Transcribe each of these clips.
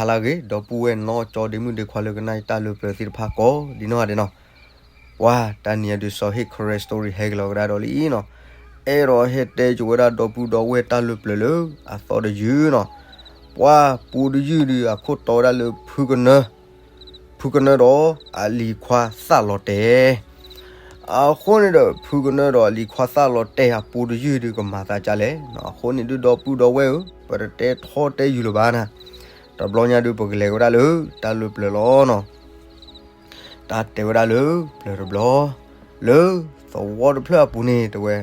ဟါလၢအဂ့ၤ ဒီပုၢ်ဝဲၢ်နီၢ်ကၠီဒ့မုၣ်ဒ့ခွါလၢကနၣ်ယတၢ်လၢပျၢၤသ့ၣ်တဖၣ်ကိးဒံနီၢ်ဂၤဒဲးနီၤ. ပှၤတနံၤအံၤဒုး စီၤဟ့ၣ်ခရဲ story ဟဲက့ၤလီၤကဒါဒီးလံနီၤ. အဲၣ်ဒိးဟဲတဲက့ၤဝဲဒၣ်ဒီပုၢ်ဒီဝဲၢ်တၢ်လၢပျၢၤလၢအသီတယုၢ်နီၤ. ပှၤပူတယုၢ်ဒုးအခိၣ်တီဝဲဒၣ်လၢဖုကနၢ ဖုကနၢဒီးအလံၤခွါသၣ်လီၤတဲာ် အဃိန့ၣ်ဒီး ဖုကနၢဒီးအလံၤခွါသၣ်လီၤတဲာ်အပူတယုၢ်ဒုးကမၤသးဒ်လဲၣ်နီၤ. အဃိန့ၣ်ဒုးဒီပုၢ်ဒီဝဲၢ်ဧၢ, ပတတဲထီတဲယုာ်လၢၤဘၣ်နၤ. တဘျီညါဒုးပကလဲၤဝဲဒၣ်လၢတၢ်လၢပျၢၤလီၤနီၤ. တၢ်တဲဝဲဒၣ်လၢပျၢၤတဘျီ, လၢသဝီတဖျၢၣ်အပူၤန့ၣ်တဲဝဲ,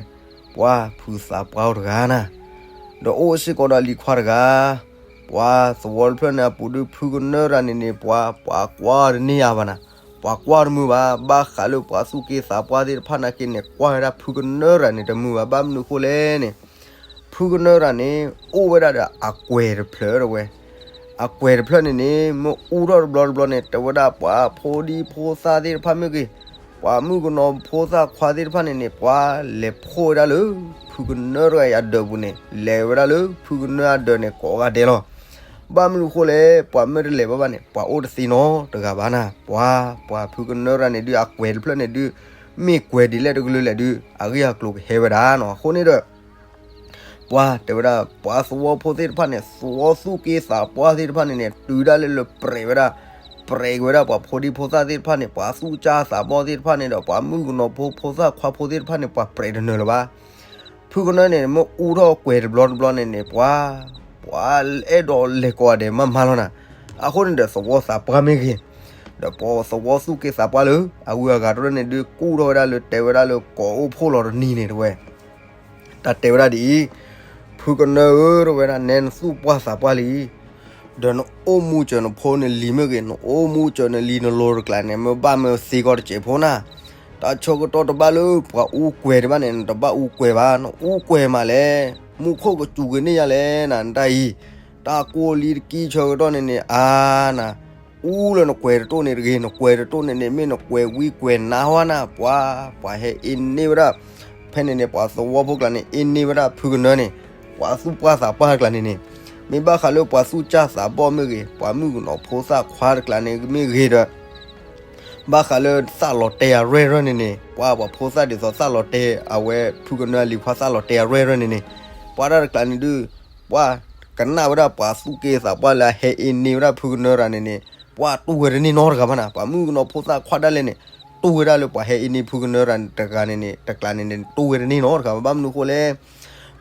ပှၤဖုသးပှၢ်အိၣ်တဂၤနၤ, ဒီးအိၣ်စ့ၢ်ကီးဒီးလံၤခွါတဂၤ. ပှၤသဝီတဖျၢၣ်န့ၣ်အပူၤဒုး ဖုကနၢတဂၤန့ၣ်န့ၣ် ပှၤ ပှၤကွၢ်တန့ၢ်ယၤဘၣ်နၤ, ပှၤကွၢ်တမုာ်ဘၣ်. ဘၣ်ဃးလၢပှၤသူၣ်က့သးပှၢ်သ့ၣ်တဖၣ်နာ်က့န့ၣ် ကွၢ်ဝဲဒၣ်ဖုကနၢတဂၤန့ၣ်တမုာ်ဘၣ်. ဘၣ်မနုၤအဃိလဲၣ်န့ၣ် ဖုကနၢတဂၤန့ၣ် အိၣ်ဝဲဒၣ်ဒီးအကွဲၤတဖျၢၣ်တဲဝဲ. အကွဲၤတဖျၢၣ်န့ၣ်န့ၣ် မ့ၢ်အူထီၣ်တဘျီတဘျီန့ၣ် တဲဝဲဒၣ်ပှၤဖိဒံဖိသၣ်သ့ၣ်တဖၣ်မ့ၢ်ဂ့ၤ, ပှၤမုၣ်ကနီၤဖိသၣ်ခွါသ့ၣ်တဖၣ်န့ၣ်န့ၣ် ပှၤလဲၤဖှိၣ်ဝဲဒၣ်လၢ ဖုကနၢတဂၤအံၤအဒၢးပူၤန့ၣ် လဲၤဝဲဒၣ်လၢဖုကနၢအဒၢးန့ၣ်ကိးဂၤဒဲးလီၤ. ဘၣ်မနုၤအဃိလဲၣ် ပှၤမ့ၢ်တလဲၤဘၣ်ဘၣ်န့ၣ် ပှၤအိၣ်တသ့နီတဂၤဘၣ်နၤ. ပှၤ ပှၤဖုကနၢတဂၤန့ၣ်ဒုး အကွဲၤတဖျၢၣ်န့ၣ်ဒုး မ့ၢ်ကွဲၤဒ်လဲၣ်တကလုာ်လဲၣ်ဒုး အဂ့ၢ်အကျိၤကဟဲဝဲဒၣ်နီၤ. အဃိန့ၣ်ဒီး ပှၤတဲဝဲဒၣ် ပှၤသဝီဖိသ့ၣ်တဖၣ်န့ၣ် သဝီသူၣ်က့သးပှၢ်သ့ၣ်တဖၣ်န့ၣ်န့ၣ် တုၤဒၣ်လဲာ်လၢပြဲးဝဲဒၣ်, ပြဲးက့ၤဝဲဒၣ်ပှၤဖိဒံဖိသၣ်သ့ၣ်တဖၣ်န့ၣ် ပှၤသူၣ်က့သးပှၢ်သ့ၣ်တဖၣ်န့ၣ်ဒီး ပှၤမုၣ်ကနီၤဖိဖိသၣ်ခွါဖိသ့ၣ်တဖၣ်န့ၣ် ပှၤပြဲးတနၢၤလၢၤဘၣ်. ဖုကနၢန့ၣ် မ့ၢ်အူထီၣ်ကွဲၤတဘျီတဘျီန့ၣ်န့ၣ် ပှၤ ပှၤအဲၣ်ဒိးလဲၤကိးဂၤဒဲးမးမးလီၤနၤ. အဃိန့ၣ်ဒီးသဝီသးပှၢ်မ့ၢ်ဂ့ၤ, ဒီးပှၤသဝီသူၣ်က့သးပှၢ်လၢ အဂုၤအဂၤတဖၣ်န့ၣ်ဒုး ကူၣ်ထီၣ်ဝဲဒၣ်လၢတဲဝဲဒၣ်လၢကိးအိၣ်ဖှိၣ်လီၤတနံၤန့ၣ်တဲဝဲ တၢ်တဲဝဲဒၣ်ဒ်အံၤ, ဖုကနၢဧၢ တဲဝဲဒၣ် နဲနသူၣ်ပှၢ်သးပှၢ်လံ, ဒီးနအိၣ်မူစၢၤနဖိနလံၤမ့ၢ်ဂ့ၤ, နအိၣ်မူစၢၤနလံၤနလိၤတကျးန့ၣ် မ့ၢ်ဘၣ်မ့ၢ်သ့ကီးတစဲးဖိနၤ, တၢ်ဆၢကတီၢ်တဘၣ်လၢပှၤအူကွဲၤဒံးဘၣ်န့ၣ် နတဘၣ်အူကွဲၤဘၣ်, နအူကွဲၤမးလဲၣ်, မူခိၣ်ကစူၤက့ၤန့ၢ်ယၤလဲၣ်နၤ နတၢ်အံၤ, တၢ်ကိၢ်လံတကံၢ်ဆၢကတီၢ်န့ၣ်န့ၣ် အါနၤ အူလၢနကွဲၤတတိၢ်န့ၣ်တဂ့ၤ, နကွဲၤတတိၢ်န့ၣ်န့ၣ် မ့ၢ်နကွဲၤဝံကွဲၤနါဝဲနၤ, ပှၤ ပှၤဟဲအ့န့ၢ်ဝဲဒၣ်, ဖဲန့ၣ်န့ၣ် ပှၤသဝီဖိကျါန့ၣ် အ့န့ၢ်ဝဲဒၣ်ဖုကနၢန့ၣ်, ပှၤသူၣ်ပှၢ်သးပှၢ်တကျါန့ၣ်န့ၣ်, မ့ၢ်ဘၣ်ဃးလၢပှၤသူၣ်က့သးပှၢ်မ့ၢ်ဂ့ၤ, ပှၤမုၣ်ကနီၤဖိသၣ်ခွါတကျါန့ၣ်မ့ၢ်ဂ့ၤဒီး ဘၣ်ဃးလၢသၣ်လီၤတဲာ်အရဲၣ်ရဲၣ်န့ၣ်န့ၣ်, ပှၤ ပှၤဖိသၣ်ဒ်သိးသၣ်လီၤတဲာ် အဝဲဖုကနၢအလံၤခွါသၣ်လီၤတဲာ်အရဲၣ်ရဲၣ်န့ၣ်န့ၣ်, ပှၤတၢ်တကျါန့ၣ်ဒုး ပှၤကနၣ်ဝဲဒၣ်ပှၤသူၣ်က့သးပှၢ်လၢအဟဲအ့န့ၢ်ဝဲဒၣ်ဖုကနၢတဂၤန့ၣ်န့ၣ်, ပှၤတူၢ်ဝဲတန့ၢ်နီတဂၤဘၣ်နၤ, ပှၤမုၣ်ကနီၤဖိသၣ်ခွါဒၣ်လဲာ်န့ၣ်, တူၢ်ဝဲဒၣ်လၢပှၤဟဲအ့န့ၢ်ဖုကနၢတဂၤန့ၣ်န့ၣ် တကျါန့ၣ်န့ၣ် တူၢ်ဝဲတန့ၢ်နီတဂၤဘၣ်. ဘၣ်မနုၤအဃိလဲၣ်,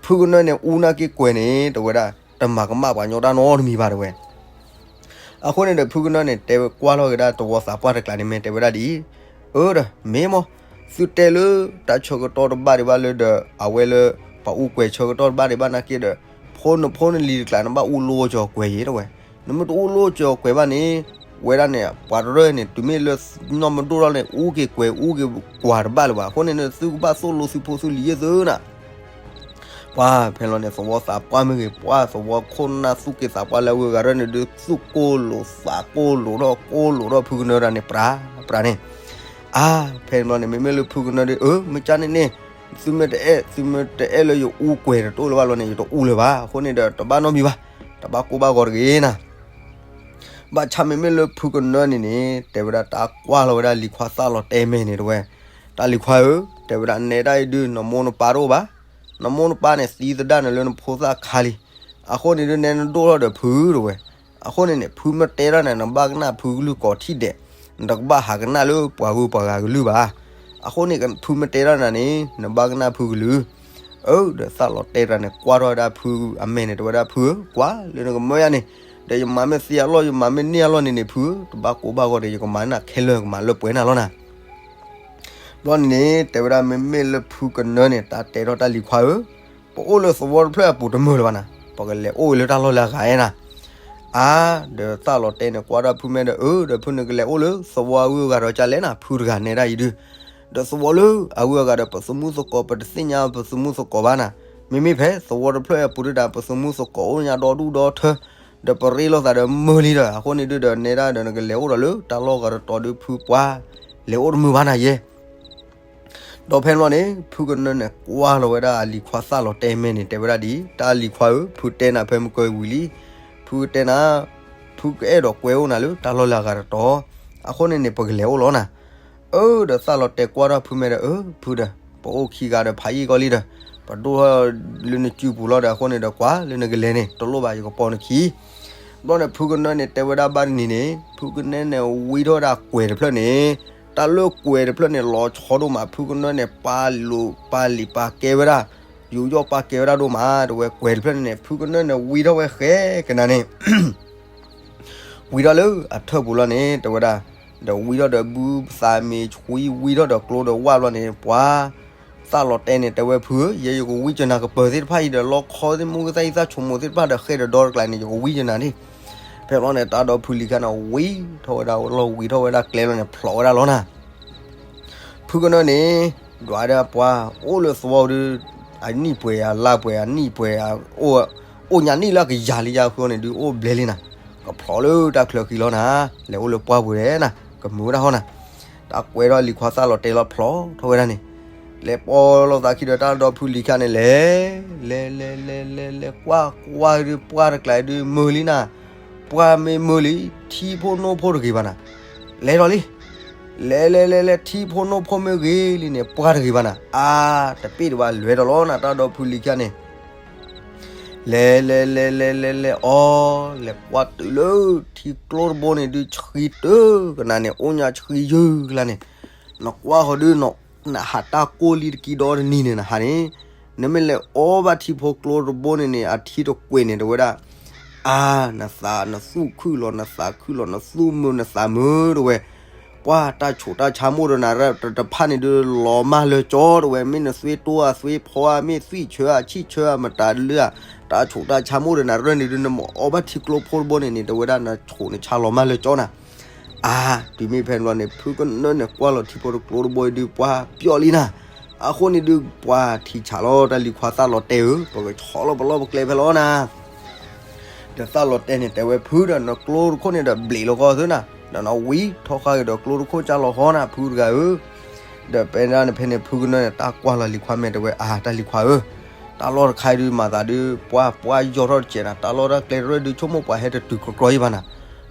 ဖုကနၢန့ၣ် အူနာ်က့ကွဲၤန့ၣ် တဲဝဲဒၣ် တမၤကမၣ်ပှၤညီတၢ်နီတမံၤဘၣ်တဲဝဲ အဃိန့ၣ်ဒီး ဖုကနၢန့ၣ် တဲဝဲကွၢ်လီၤက့ၤဒၣ်သဝီသးပှၢ်တကျါန့ၣ် မ့ၢ်တဲဝဲဒၣ်ဒ်အံၤ, အၢဒီး မ့ၢ်မး, သုတဲလၢတၢ်ဆၢကတီၢ်တဘၣ်ဒံးဘၣ်လၢဒီး အဝဲလၢ ပှၤအူကွဲၤဆၢကတီၢ်တဘၣ်ဒံးဘၣ်နာ်က့ဒီး ဖိနဖိနလံၤတကျါ နဘၣ်အူလိကၠီၤကွဲၤယဲတဲဝဲ, နမ့ၢ်တအူလိကၠီၤကွဲၤဘၣ်န့ၣ် ဝဲဒၣ်န့ၣ် ပှၤတရၢၢ်န့ၣ် တုၤမ့ၢ်လၢနီၢ်မဒိၣ်ထီၣ်န့ၣ် အူက့ၤကွဲၤ အူက့ၤကွၢ်တဘၣ်လၢၤဘၣ်. အဃိန့ၣ် သုကဘၣ်သိၣ်လိသုဖိသုလံၤယဲၢ်သုနၤ ပှၤဖဲလီၤန့ၣ် သဝီသးပှၢ်မ့ၢ်ဂ့ၤ, ပှၤသဝီခိၣ်နၢ်သူၣ်က့သးပှၢ်လၢအဂုၤအဂၤရၢၢ်န့ၣ်ဒုး သူၣ်ကိၢ်လိာ်သးကိၢ်လိာ်ထီၣ်ကိၢ်လိာ်ထီၣ်ဖုကနၢတဂၤန့ၣ် ပြးပြးန့ၣ်, အါ ဖဲန့ၣ်ဘျီန့ၣ် မ့မ့ၢ်လၢဖုကနၢဒီး အၢ မ့ၢ်ကၢ်န့ၣ်န့ၣ် သုမ့ၢ်တအဲၣ် သုမ့ၢ်တအဲၣ်လၢယအူကွဲၤတတိၢ်လၢၤဘၣ်လီၤန့ၣ် ယတအူလၢၤဘၣ်. အဃိန့ၣ်ဒီး တဘၣ်နီတမံၤဘၣ်, တဘၣ်ကိၢ်ဘၣ်ဂီၤတဂ့ၤနၤ ဘၣ်ဆၣ်မ့မ့ၢ်လၢဖုကနၢန့ၣ်န့ၣ် တဲဝဲဒၣ်တၢ်ကွၢ်လီၤဝဲဒၣ်လံၤခွါသၣ်လီၤတဲာ်မဲာ်န့ၣ်တဲဝဲ, တၢ်လံၤခွါဧၢ, တဲဝဲဒၣ်နဲဒၣ်အံၤဒုး နမိၢ်နပၢ်တအိၣ်ဘၣ်, နမိၢ်နပၢ်န့ၣ်သံသဒၣ်နၤလၢနဖိသၣ်ခါလံ, အဃိန့ၣ်ဒုးနဲနဒိၣ်ထီၣ်ဒီးဖုတဲဝဲ, အဃိန့ၣ်န့ၣ် ဖုမ့ၢ်တဲထီၣ်နၤ နဘၣ်ကနၣ်ဖုကလုၢ်ကိးထံၣ်ဒဲး, နတကဘၣ်ဟးကနၣ်လၢပှၤဂုၤပှၤဂၤကလုၢ်ဘၣ်. အဃိန့ၣ် ဖုမ့ၢ်တဲထီၣ်နၤန့ၣ် နဘၣ်ကနၣ်ဖုကလုၢ် အၢ ဒီးသၣ်လီၤတဲာ်တဂၤန့ၣ် ကွၢ်ထီၣ်ဝဲဒၣ်ဖုအမဲာ်န့ၣ် တဲဝဲဒၣ်ဖုဧၢ, ကွၢ်လၢနကမၢယၤန့ၣ်, ဒီးယမၤမ့ၢ်သ့အလီၢ် ယမၤမ့ၢ်န့ၢ်အလီၢ်န့ၣ်န့ၣ် ဖုဧၢ, တဘၣ်ကိၢ်ဘၣ်ဂီၤဒီး ယကမၤနၤခဲလၢာ် ကမၤလၢပှဲၤနၤလီၤနၤ. ဘျီန့ၣ်န့ၣ် တဲဝဲဒၣ်မ့မ့ၢ်လၢဖုကနၢန့ၣ် တၢ်တဲထီၣ်တၢ်လံၤခွါဧၢ, ပအိၣ်လၢသဝီတဖျၢၣ်အပူၤတမုာ်လၢၤဘၣ်နၤ, ပကလဲၤအိၣ်လၢတၢ်လီၢ်လၢအဂၤဧါနၤ. အါ ဒီးသၣ်လီၤတဲာ်န့ၣ် ကွၢ်ထီၣ်ဖုမဲာ်ဒီး အၢ ဒီးဖုနကလဲၤအိၣ်လၢသဝီအဂုၤအဂၤဒီးကလဲၣ်နၤ ဖုတဂၤနဲဒၣ်အံၤဒုး, ဒီးသဝီလၢအဂုၤအဂၤဒီး ပသမူသကိး ပတသ့ၣ်ညါပသမူသကိးဘၣ်နၤ, မ့မ့ၢ်ဖဲသဝီတဖျၢၣ်အပူၤဒုးဒီး ပသမူသကိးအိၣ်ညါဒီဒူၣ်ဒီထၢ, ဒီးပရ့လိာ်သးဒီးမုာ်လံဒီး အဃိန့ၣ်ဒုးဒီးနဲဒၣ်ဒီးနကလဲၤအိၣ်ဒီးလၢတၢ်လီၢ်ဂၤတတီၤဒုးဖုပှၤ လဲၤအိၣ်တမုာ်ဘၣ်နၤယဲ ဒီးဖဲန့ၣ်ဘျီန့ၣ် ဖုကနၢန့ၣ် ကွၢ်လီၤဝဲဒၣ်အလံၤခွါသၣ်လီၤတဲာ်မဲာ်န့ၣ် တဲဝဲဒၣ်ဒ်အံၤ, တၢ်လံၤခွါဧၢ, ဖုတဲနၤဖဲမုၢ်ကၢဝံၤလံ, ဖုတဲနၤ, ဖုကအဲၣ်ဒိးကွဲအိၣ်နၤလၢတၢ်လီၢ်လၢအဂၤတတီၤ, အဃိန့ၣ်န့ၣ် ပကလဲၤအိၣ်လီၤနၤ. အၢ ဒီးသၣ်လီၤတဲာ်ကွၢ်ထီၣ်ဖုမဲာ်ဒီး အၢ ဖုဒီး ပအိၣ်ခံဂၤဒီးဖးယံာ်ကီလံဒီး ပဒိၣ်ထီၣ်လၢနစုပူၤလီၤဒီး အဃိန့ၣ်ဒီးကွၢ်လၢနကလဲၤန့ၣ် တလိၣ်ဘၣ် ယကပိာ်နခံ ဘျီန့ၣ် ဖုကနၢန့ၣ် တဲဝဲဒၣ်ဘၣ်တနံၤန့ၣ် ဖုကနၢန့ၣ် ဝံထီၣ်ဝဲဒၣ်ကွဲၤတဖျၢၣ်န့ၣ်, တၢ်လၢကွဲၤတဖျၢၣ်န့ၣ် လီၤဆီဒိၣ်မး ဖုကနၢန့ၣ် ပာ်လိာ်ပာ်လံာ်ပာ်ကဲဝဲဒၣ်, ယူးယီၣ်ပာ်ကဲဝဲဒၣ်ဒိၣ်မး တဲဝဲ ကွဲၤတဖျၢၣ်န့ၣ်န့ၣ် ဖုကနၢန့ၣ် ဝံထီၣ်ဝဲဃဲကနၤန့ၣ် ဝံထီၣ်လၢအထၢၣ်ပူၤလီၤန့ၣ် တဲဝဲဒၣ်, ဒီးဝံထီၣ်ဒီးဘုသးမ့ၢ်ဆှံ ဝံထီၣ်ဒီးကျိဒီးဝၣ်ဘျီန့ၣ် ပှၤ သၣ်လီၤတဲာ်န့ၣ် တဲဝဲဖုဧၢ, ယဲယကဝံကနၤကပၢၤသ့ၣ်တဖၣ်အံၤဒီး လီခီသ့ၣ်မူကသၣ်အံၤသၣ်ဆိမိၣ်သ့ၣ်တဖၣ်ဒီး ဃဲဒီးဒီတကျါန့ၣ် ယကဝံကနၤန့ၣ်, ဖဲဘျီန့ၣ် တၢ်ဒီဖုလံၤခါန့ၣ် ဝံထီၣ်ဝဲဒၣ်လီၤ ဝံထီၣ်ဝဲဒၣ်ကျဲလီၤန့ၣ် ဖျိးဝဲဒၣ်လီၤနၤ ဖုကနၢန့ၣ် ဒွးဒၣ်ပှၤ အိၣ်လၢသဝီဒုး အနံၣ်ပှဲၤအလါပှဲၤ အနံၣ်ပှဲၤ အိၣ်ညါနံၣ်လၢအကယၤလံယါဃုန့ၣ်ဒုး အိၣ်ဘျဲလံနၤ, ကဖျိးလၢတၢ်ချၢဃံလီၤနၤ, လဲၤအိၣ်လၢပှၢ်ပူၤဒဲးနၤ, ကမုာ်ဝဲဒၣ်ဟီနၤ, တၢ်ကွဲထီၣ်လံၤခွါသၣ်လီၤတဲာ်လီၤဖျိးထီၣ်ဝဲဒၣ်န့ၣ်, လဲၤပိာ်လိာ်သးခံဒီးတၢ်ဒီဖုလံၤခါန့ၣ် လဲၤ လဲၤလဲၤလဲၤလဲၤလဲၤ ကွၢ်ကွၢ်ဒုး ပှၢ်တကျါဒုး မုာ်လံနၤ, ပှၢ်မ့ၢ်မုာ်လံ ထံဖိနိဖိတဂ့ၤဘၣ်နၤ, လဲၤဒီးလံ လဲၤလဲၤလဲၤလဲၤ ထံဖိနိဖိမ့ၢ်ဂ့ၤလံန့ၣ် ပှၢ်တဂ့ၤဘၣ်နၤ, အါ တပ့ၢ်တဘၣ် လဲၤဒီးလီၤနၤ တၢ်ဒီဖုလံၤခါန့ၣ်, လဲၤလဲၤလဲၤလဲၤလဲၤလဲၤ အီ လဲၤကွၢ်တုၤလၢထံကျိတဘိန့ၣ်ဒုး ဆှံတုၤကနၤန့ၣ် အိၣ်ညါဆှံယုၢ်ကလါန့ၣ်, နကွၢ်ဃီဒုး နဟးတၢ်ကိၢ်လံတကံဒီတနံၤန့ၣ် နဟးန့ၣ်, နမ့ၢ်လဲၤအီဘၣ်ထံဖိကျိတဘိန့ၣ်န့ၣ် အထံတကွဲၤန့ၣ် တဲဝဲဒၣ် အါ နသးနသူၣ်ခုၣ်လီၤ နသးခုၣ်လီၤ နသူၣ်မုာ်နသးမုာ် တဲဝဲ, ပှၢ်တၢ်ဆိးတၢ်ဆါမိၣ်ဒီးနၤရၢၢ်တဖၣ်န့ၣ်ဒုး လီၤမၢ်လၢကၠီ တဲဝဲ, မ့ၢ်နသွ့တိၢ်အသွ့ဖီဧါ မ့ၢ်သွံၣ်ဆၢဧါ ဆံၣ်ဆၢဧါ မတၤလၢဧါ, တၢ်ဆိးတၢ်ဆါမိၣ်ဒီးနၤရၢၢ်န့ၣ်ဒုး နမ့ၢ်အီဘၣ်ထံကျိဖိတဘိန့ၣ်န့ၣ် တဲဝဲဒၣ် နဆိးနဆါလီၤမၢ်လၢကၠီနၤ အါ တုၤမ့ၢ်ဖဲန့ၣ်ဘျီန့ၣ် ဖုကနၢန့ၣ် ကွၢ်လီၤထံဖိတကျိတဘိအံၤဒုး ပှၢ်ပျီၣ်လံနၤ, အဃိန့ၣ်ဒုး ပှၢ်ထံဆးလီၤ တၢ်လံၤခွါသၣ်လီၤတဲာ်ဧၢ, ပကဆီလီၤပလီၢ်ပကျဲဖဲလီၤနၤ, ဒီးသၣ်လီၤတဲာ်န့ၣ် တဲဝဲဖုဒီး နကျိတခိၣ်န့ၣ်ဒီး ဘျံးလီၤကီၢ်သုနၤ, ဒီးနဝံထီၣ်ဃာ်က့ၤဒီးကျိတခိၣ်ကၢ်လီၤဟီနၤ ဖုတဂၤဧၢ ဒီးဖဲဒၣ်န့ၣ်ဖဲန့ၣ် ဖုကနၢန့ၣ် တၢ်ကွၢ်လီၤလံၤခွါမဲာ် တဲဝဲ အါ တၢ်လံၤခွါဧၢ, တၢ်လီၢ်တခါဒုး မၤသးဒုး ပှၢ်ပှၢ်ယီၢ်ထီၣ်တစဲးနၤ, တၢ်လီၢ်တၢ်ကျဲတရၢၣ်ဒုး ဆိကမိၣ်ပှၤဟဲတတုၤကြီကြီယံၤဘၣ်နၤ,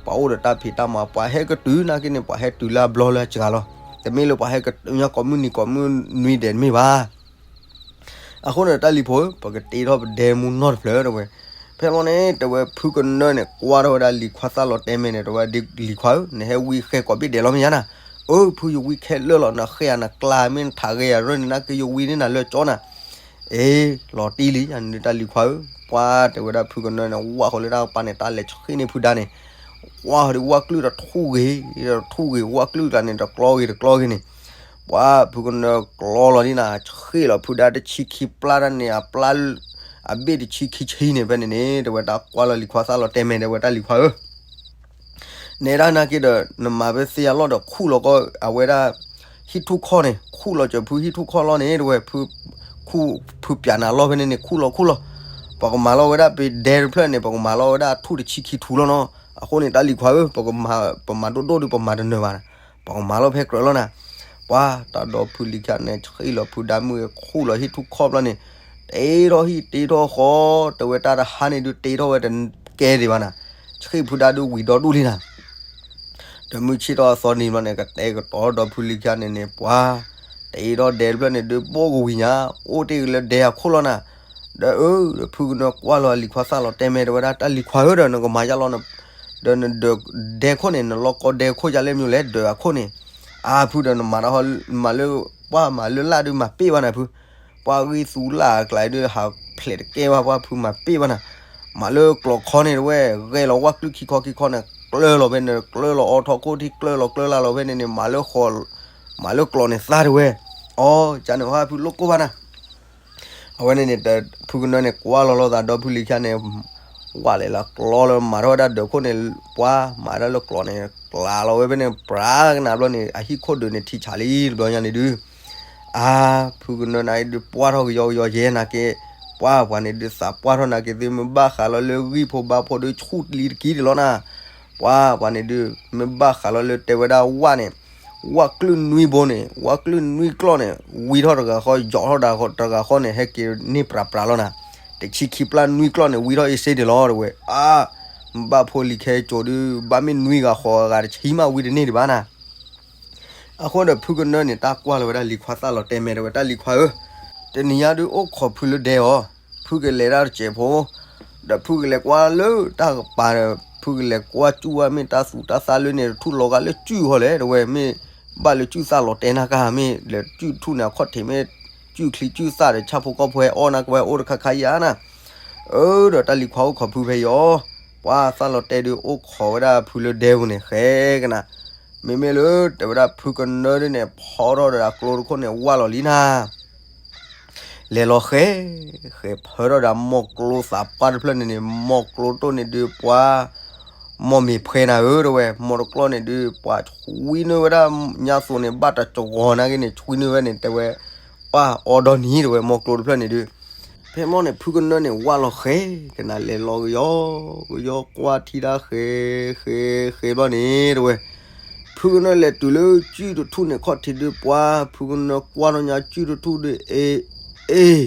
ပှၤအိၣ်ဒီးတၢ်ဖံးတၢ်မၤ ပှၤဟဲကတုၤနာ်က့န့ၣ် ပှၤဟဲတုၤလၢအဘျီလၢအစှၤလီၤ, တမ့ၢ်လၢပှၤဟဲကတုၤညါကိးမုၢ်နံၤကိးမုၢ်နွံဒဲးတမ့ၢ်ဘၣ် အဃိန့ၣ်တၢ်လံၤဖိဧၢ ပကတ့ထီၣ်ပဒဲမူနီတဖျၢၣ်တဲဝဲ, ဖဲလီၤန့ၣ် တဲဝဲဖုကနၢန့ၣ် ကွၢ်ထီၣ်ဝဲဒၣ်လံၤခွါသၣ်လီၤတဲာ်မဲာ်န့ၣ် တဲဝဲဒၣ်လံၤခွါဧၢ နဟဲဝံဃဲကိးဘ့ၣ်ဒဲးလီၤမ့ၢ်ညါနၤ, အၢ ဖုယဝံခဲလၢာ်လီၤ နဃဲဧါနကျါမ့ၢ်နထးဂဲၤယၤရၢၢ်န့ၣ် နာ်က့ယဝံန့ၢ်နၤလၢကၠီနၤ, အ့ လီၤတံၢ်လံ ယန့ၣ်တၢ်လံၤခွါဧၢ, ပှၢ်တဲဝဲဒၣ်ဖုကနၢန့ၣ် ဝၣ်ဃီလၢတၢ်ကပၤန့ၣ် တၢ်လဲၤဆှံန့ၢ်ဖုဒါန့ၣ်, ဝၣ်ဃီဒီးဝၣ်ကျုၣ်တထူၣ်ဂ့ၤ တထူၣ်ဂ့ၤ ဝၣ်ကျုၣ်ကျါန့ၣ် တကျီဂ့ၤတကျီဂ့ၤန့ၣ် ပှၢ်ဖုကနၢကျီလီၤဒ်နၤ ဆှံလီၤဖုဒါတဆံခံပျၢ်တၢ်န့ၣ် အပျၢ် အဘ့ၣ်တဆံခံဆံန့ၣ် ဖဲန့ၣ်န့ၣ် တဲဝဲတၢ်ကွၢ်လီၤလံၤခွါသၣ်လီၤတဲာ်မဲာ် တဲဝဲတၢ်လံၤခွါဧၢ, နဲဒၣ်နာ်က့ဒီး နမၤဖဲသ့အလီၢ်ဒီးခူၣ်လီၤကီၢ် အဝဲဒၣ် ဟံၣ်ထူၣ်ခီၣ်န့ၣ် ခူၣ်လီၤစၢၤဖုဟံၣ်ထူၣ်ခီၣ်လီၢ်န့ၣ် တဲဝဲ ဖု ခူၣ် ဖုပၠးနၤလီၢ်ဖဲန့ၣ်န့ၣ် ခူၣ်လီၤခူၣ်လီၤ, ပကမၤလီၤဝဲဒၣ်ပဒဲတဖျၢၣ်န့ၣ် ပကမၤလီၤဝဲဒၣ်အထူၣ်တဆံခံထူလီၤနီၤ, အဃိန့ၣ်တၢ်လံၤခွါဧၢ ပကမၤ ပမၤဒိၣ်ဒိၣ်ဒီးပမၤတနၢၤဘၣ်, ပကမၤလီၤဖဲကြၢးလီၤနၤ, ပှၢ်တၢ်ဒီဖုလံၤခါန့ၣ် ဆှံလီၤဖုဒါမုၢ်ခူၣ်လီၤဟံၣ်ထူၣ်ခီၣ်ဘျီန့ၣ်, တ့ထီၣ်ဟံၣ်တ့ထီၣ်ဃီ, တဲဝဲတၢ်တဟါန့ၣ်ဒုးတ့ထီၣ်ဝဲတကဲဒံးဘၣ်နၤ, ဆှံဖုဒါဒုးဝံၤဒီဒူၣ်လံနၤ ဒီးမုၢ်ဆ့ၣ်ထီၣ်အသီနံၤဘျီန့ၣ် ကတဲာ်ကတီၤဒီဖုလံၤခါန့ၣ်န့ၣ် ပှၤ တ့ထီၣ်ဒဲတဖျၢၣ်န့ၣ်ဒုး ဘိၣ်ကဝံၤညါ အိၣ်တ့ၢ်က့ၤလၢဒဲအခိၣ်လီၤနၤ, ဒီးအၢ ဒီးဖုကနၢကွၢ်လီၤလံၤခွါသၣ်လီၤတဲာ်မဲာ် တဲဝဲဒၣ်တၢ်လံၤခွါဧၢဒီး နကမၤယါလီၤ ဒီးနဒၢးဒဲခိၣ်န့ၣ် နလီၢ်ကီဒဲခိၣ်ယါလဲၣ်မနုၤလဲၣ် ဒၢးအခိၣ်န့ၣ်, အါဖုဒီးနမၤတၢ်ဟီ မၤလၢ ပှၢ်မၤလၢလၢ်ဒုးမၤပ့ၢ်ဘၣ်နၤဖု, ပှၢ်ဂံၢ်သူလၢ်အကျါဒုး ဟးဖျဲးတကဲဘၣ် ပှၢ်ဖုမၤပ့ၢ်ဘၣ်နၤ, မၤလၢကျိးခီန့ၣ်တဝဲ ဂဲၤလီၤဝၣ်ကျုၣ်ခံခီခံခီန့ၣ် ကျၢလီၤဖဲန့ၣ် ကျၢလီၤအီထီခိၣ်ထံ ကျၢလီၤကျၢလၢ်လီၤဖဲန့ၣ်န့ၣ် မၤလၢဃီ မၤလၢကျိးန့ၣ်သါတဝဲ, အီ ကန့ၣ်ဟီဖုလိၣ်ကိၢ်ဘၣ်နၤ အဝဲန့ၣ်န့ၣ် ဖုကနၢန့ၣ် ကွၢ်လီၤလိာ်သးဒီဖုလံၤခါန့ၣ် ဝၣ်လဲၤလီၤကျီလၢမၤထီၣ်ဝဲဒၣ်ဒၢးခိၣ်န့ၣ် ပှၢ်မၤဒၣ်လၢကျိးန့ၣ် ကျးလီၤဝဲဖဲန့ၣ် ပြးကနၣ်ဘျီန့ၣ် အဟံၣ်ခိၣ်ဒၢးန့ၣ်ထံဆးလံတဘျီညါန့ၣ်ဒုး, အါ ဖုကနၢနၤအံၤဒုး ပှၢ်ထီၣ်ကယီကယီယဲနာ်က့, ပှၢ်ပှၤန့ၣ်ဒုးသးပှၢ်ထီၣ်နာ်က့ သုမ့ၢ်ဘၣ်ဃးလီၤလၢဂံၢ်ဖိဘါဖိဒုးဆူၣ်လံတကံဒံးလီၤနၤ, ပှၢ်ပှၤန့ၣ်ဒုး မ့ၢ်ဘၣ်ဃးလီၤလၢတဲဝဲဒၣ်ဝၣ်န့ၣ် ဝၣ်ကျုၣ်နွံဘိန့ၣ် ဝၣ်ကျုၣ်နွံကျီၢ်န့ၣ် ဝံထီၣ်တဂၤဃီ ယီၤထီၣ်တဂၤဃီန့ၣ် ဟဲက့ၤန့ၢ်ပြးပြးလီၤနၤ, တဆံခံပျၢ်နွံကျီၢ်န့ၣ် ဝံထီၣ်အ့စ့ဒံးလီၤတဝဲ, အါ ဘၣ်ဖိလံၤခဲကၠိဒုး ဘၣ်မ့ၢ်နွံဂၤဃိးဂၤတဆံမးဝံတန့ၢ်ဒံးဘၣ်နၤ. အဃိဒီးဖုကနၢန့ၣ် တၢ်ကွၢ်လီၤဝဲဒၣ်လံၤခွါသးလီၤတဲာ်မဲာ်တဲဝဲ တၢ်လံၤခွါဧၢ, တနံၤညါဒုးအိၣ်ခိးဖုလၢဒဲအီၤ, ဖုကလဲၤတၢ်တစဲးဖိ, ဒီးဖုကလဲၤကွၢ်လၢတၢ်ကပၤဒီး ဖုကလဲၤကွၢ်စူၣ်ဝဲမ့ၢ်တၢ်သူတၢ်သၣ်လၢန့ၣ် တထူၣ်လီၤဂာ်လၢစုၣ်ဟီလဲၣ် တဲဝဲ, မ့ၢ်ဘၣ်လၢစုၣ်သၣ်လီၤတဲာ်နၤကါ မ့ၢ်လဲၤစုၣ်တထူၣ်န့ၣ် အခီၣ်ထံးမ့ၢ်စုၣ်ချံစုၣ်သၣ်ဒီး ဆၣ်ဖိကီၢ်ဖိဟဲအီၣ်နၤကဝဲအိၣ်တခါခါယါနၤ. အၢ ဒီးတၢ်လံၤခွါအိၣ်ခိးဖုဖဲအံၤအီၤ, ပှၤသးလီၤတဲာ်ဒုးအိၣ်ခိးဝဲဒၣ်ဖုလၢဒဲပူၤန့ၣ် ဃဲကနၤ, မ့မ့ၢ်လၢတဲဝဲဒၣ်ဖုကနၢဒုးန့ၣ် ဖီထီၣ်ဒီးအကျိတခိၣ်န့ၣ် ဝၢ်လီၤလံနၤ လဲၤလီၤဃဲ, ဃဲဖၢထီၣ်ဒီးမိၢ်ကျိသးပှၢ်တဖျၢၣ်န့ၣ်န့ၣ် မိၢ်ကျိတိၣ်န့ၣ်ဒုးပှၤ, မိၢ်မ့ၢ်ဖှဲနၤဧၢ တဲဝဲ, မိၢ်တကျီၢ်န့ၣ်ဒုး ပှၤဆွံနုာ်ဝဲဒၣ်ညါသိးန့ၣ် ဘၣ်တစဂီၤနာ်က့န့ၣ် ဆွံနုာ်ဝဲန့ၣ် တဲဝဲ, ပှၤအီဒီနံၤ တဲဝဲ မိၢ်ကျိတဖျၢၣ်န့ၣ်ဒုး, ဖဲမီၢ်န့ၣ် ဖုကနၢန့ၣ် ဝၢ်လီၤဃဲ, ကနၤလဲၤလီၤကယီ, ကယီကွၢ်ထံတၢ်ဃဲ, ဃဲ, ဃဲဘျီန့ၣ် တဲဝဲ ဖုကနၢလဲၤတုၤလၢစုၣ်တထူၣ်န့ၣ်ခီၣ်ထံးဒုးပှၤ, ဖုကနၢကွၢ်ထီၣ်ညါစုၣ်တထူၣ်ဒုး အ့, အ့,